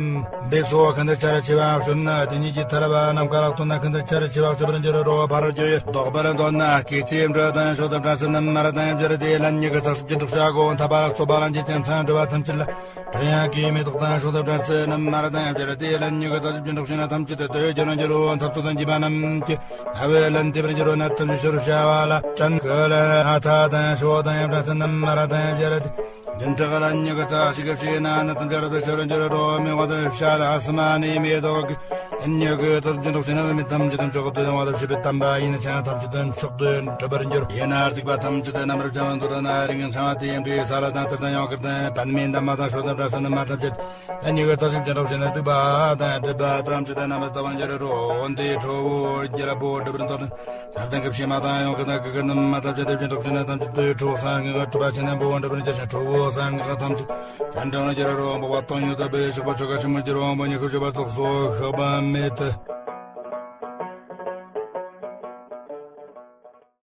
འབེབས་སོ། ཁ་འདི་ཆར་ཆེ་བ་ཤོར་ན་དེ་ཉིད་ཀྱི་ཐར་པ་རྣམས་ཀ་ལ་ཐོན་ན་ཁ་འདི་ཆར་ཆེ་བ་ཤོར་བར་འགྱུར་རོ། ཕ་རོལ་གྱི་ལྡོག་པར་འདོད་ན་སྐེག་ཚེ་འགྲོ་དང་ཤོ་དང་བྲམ་ཟེ་རྣམས་མར་དང་སྦྱར་ཏེ་ལན་ཉི་ཤུ་རྩ་གཅིག་སྦྱིན་སྲེག་བྱ་དགོས། ཐར་པ་ལ་སོགས་པ་ལ་འཇིག་ཅིང་མཚང་འདྲུ་བ་ཐམས་ཅད་ལ་དྲི་ཡང་གི་མེ་ཏོག་དང་ཤོ་དང་བྲམ་ཟེ་རྣམས་མར་དང་སྦྱར་ཏེ་ལན་ཉི་ཤུ་རྩ་གཅིག་སྦྱིན་སྲེག་བྱས་ན་ཐམས་ཅད་དུ་དོན་ཡོད་འགྱུར་རོ། འགྱུར་རོ། འཐབ་རྩོད་དང་འཇིགས་པ་རྣམས་ཀྱིས་ན་བའི་ལན་འདེབས་པར་འགྱུར་རོ། ནད་ཐམས་ཅད་ཞི་བར་བྱ་བ་ལ་སྤྱན་གྱི་ལན་ཨ་ཐ་དང་ཤོ་དང་ཡང་བྲམ་ཟེ་རྣམས་མར་དང་སྦྱར་ཏེ། འདི་འདྲ་ག་ལ་ཉི་ག་ཚ་ཞིག་གི་ཤེས་ན་ནི་ཐམས་ཅད་རབ་ཏུ་ཤེས་རུ་འགྱུར་རོ། མི་བ་དུ་ཤ་ལ་སི་མ་ནི་མེ་ཏོག་གི་ཉི་གི་ཐོག་ཅི་འདུག་ཅི་ན་མི་ཐམས་ཅད་དུ་མཆོག་ཏུ་ཡོང་བ་དུ་ཞི་བའི་དམ་པ་ཡིན་ཅང་ཐམས་ཅད་དུ་མཆོག་ཏུ་གྲུབ་པར་འགྱུར། ཡིན་ན་སྡིག་པ་ཐམས་ཅད་དུ་རྣམ་པར་སྦྱང་བ་དུ་ན་རིང་ཚང་བ་དེ་ཡིན་དུས་ས་ལ་དང་དུར་དང་ཡོང་ཁུར་དང་པདྨའི་འདབ་མ་དང་ཤོ་དང་བྲག་སྲིན་དང་མ་ཐམས་ཅད་ཉི་གི་ཚ་ཞིག་ཅི་འདུག་ཅི་ན་སྡིག་པ་དང་སྒྲིབ་པ་ཐམས་ཅད་དུ་རྣམ་པར་དག་པར་འགྱུར་རོ། འོན་ཏེ་ཁྲོ་བོ་རྒྱལ་པོ་སྒྲུབ་པར་འདོད་ན། ས་དང་གི་བྱེ་མ་དང་ཡང་གི་དང་གི་གི་རྣམ་མ་ཐམས་ཅད་དེ་བཞིན་དུ་ཕྱི་ནས་ཐམས་ཅད་དུ་ཁྲོ་བོ་སངས་རྒྱས་གྲུབ་པ་ཆེན་པོ་འདྲ་བར་གྱུར་ཞིང་ཁྲོ་བོ་སངས་རྒྱས་ཐམས་ཅད་ཅན་འདྲ་བར་གྱུར་རོ། འབུལ་བ་སྟོང་ཉིད་དུ་སྦས་ཤོག་པ་ཆོ་ག་ཆེན་མོ་གྱུར་རོ། འབུལ་ཉི་ཤུ་བཞི་པ་ཚོགས་སུ་ཤོག་པ་མེད་དུ།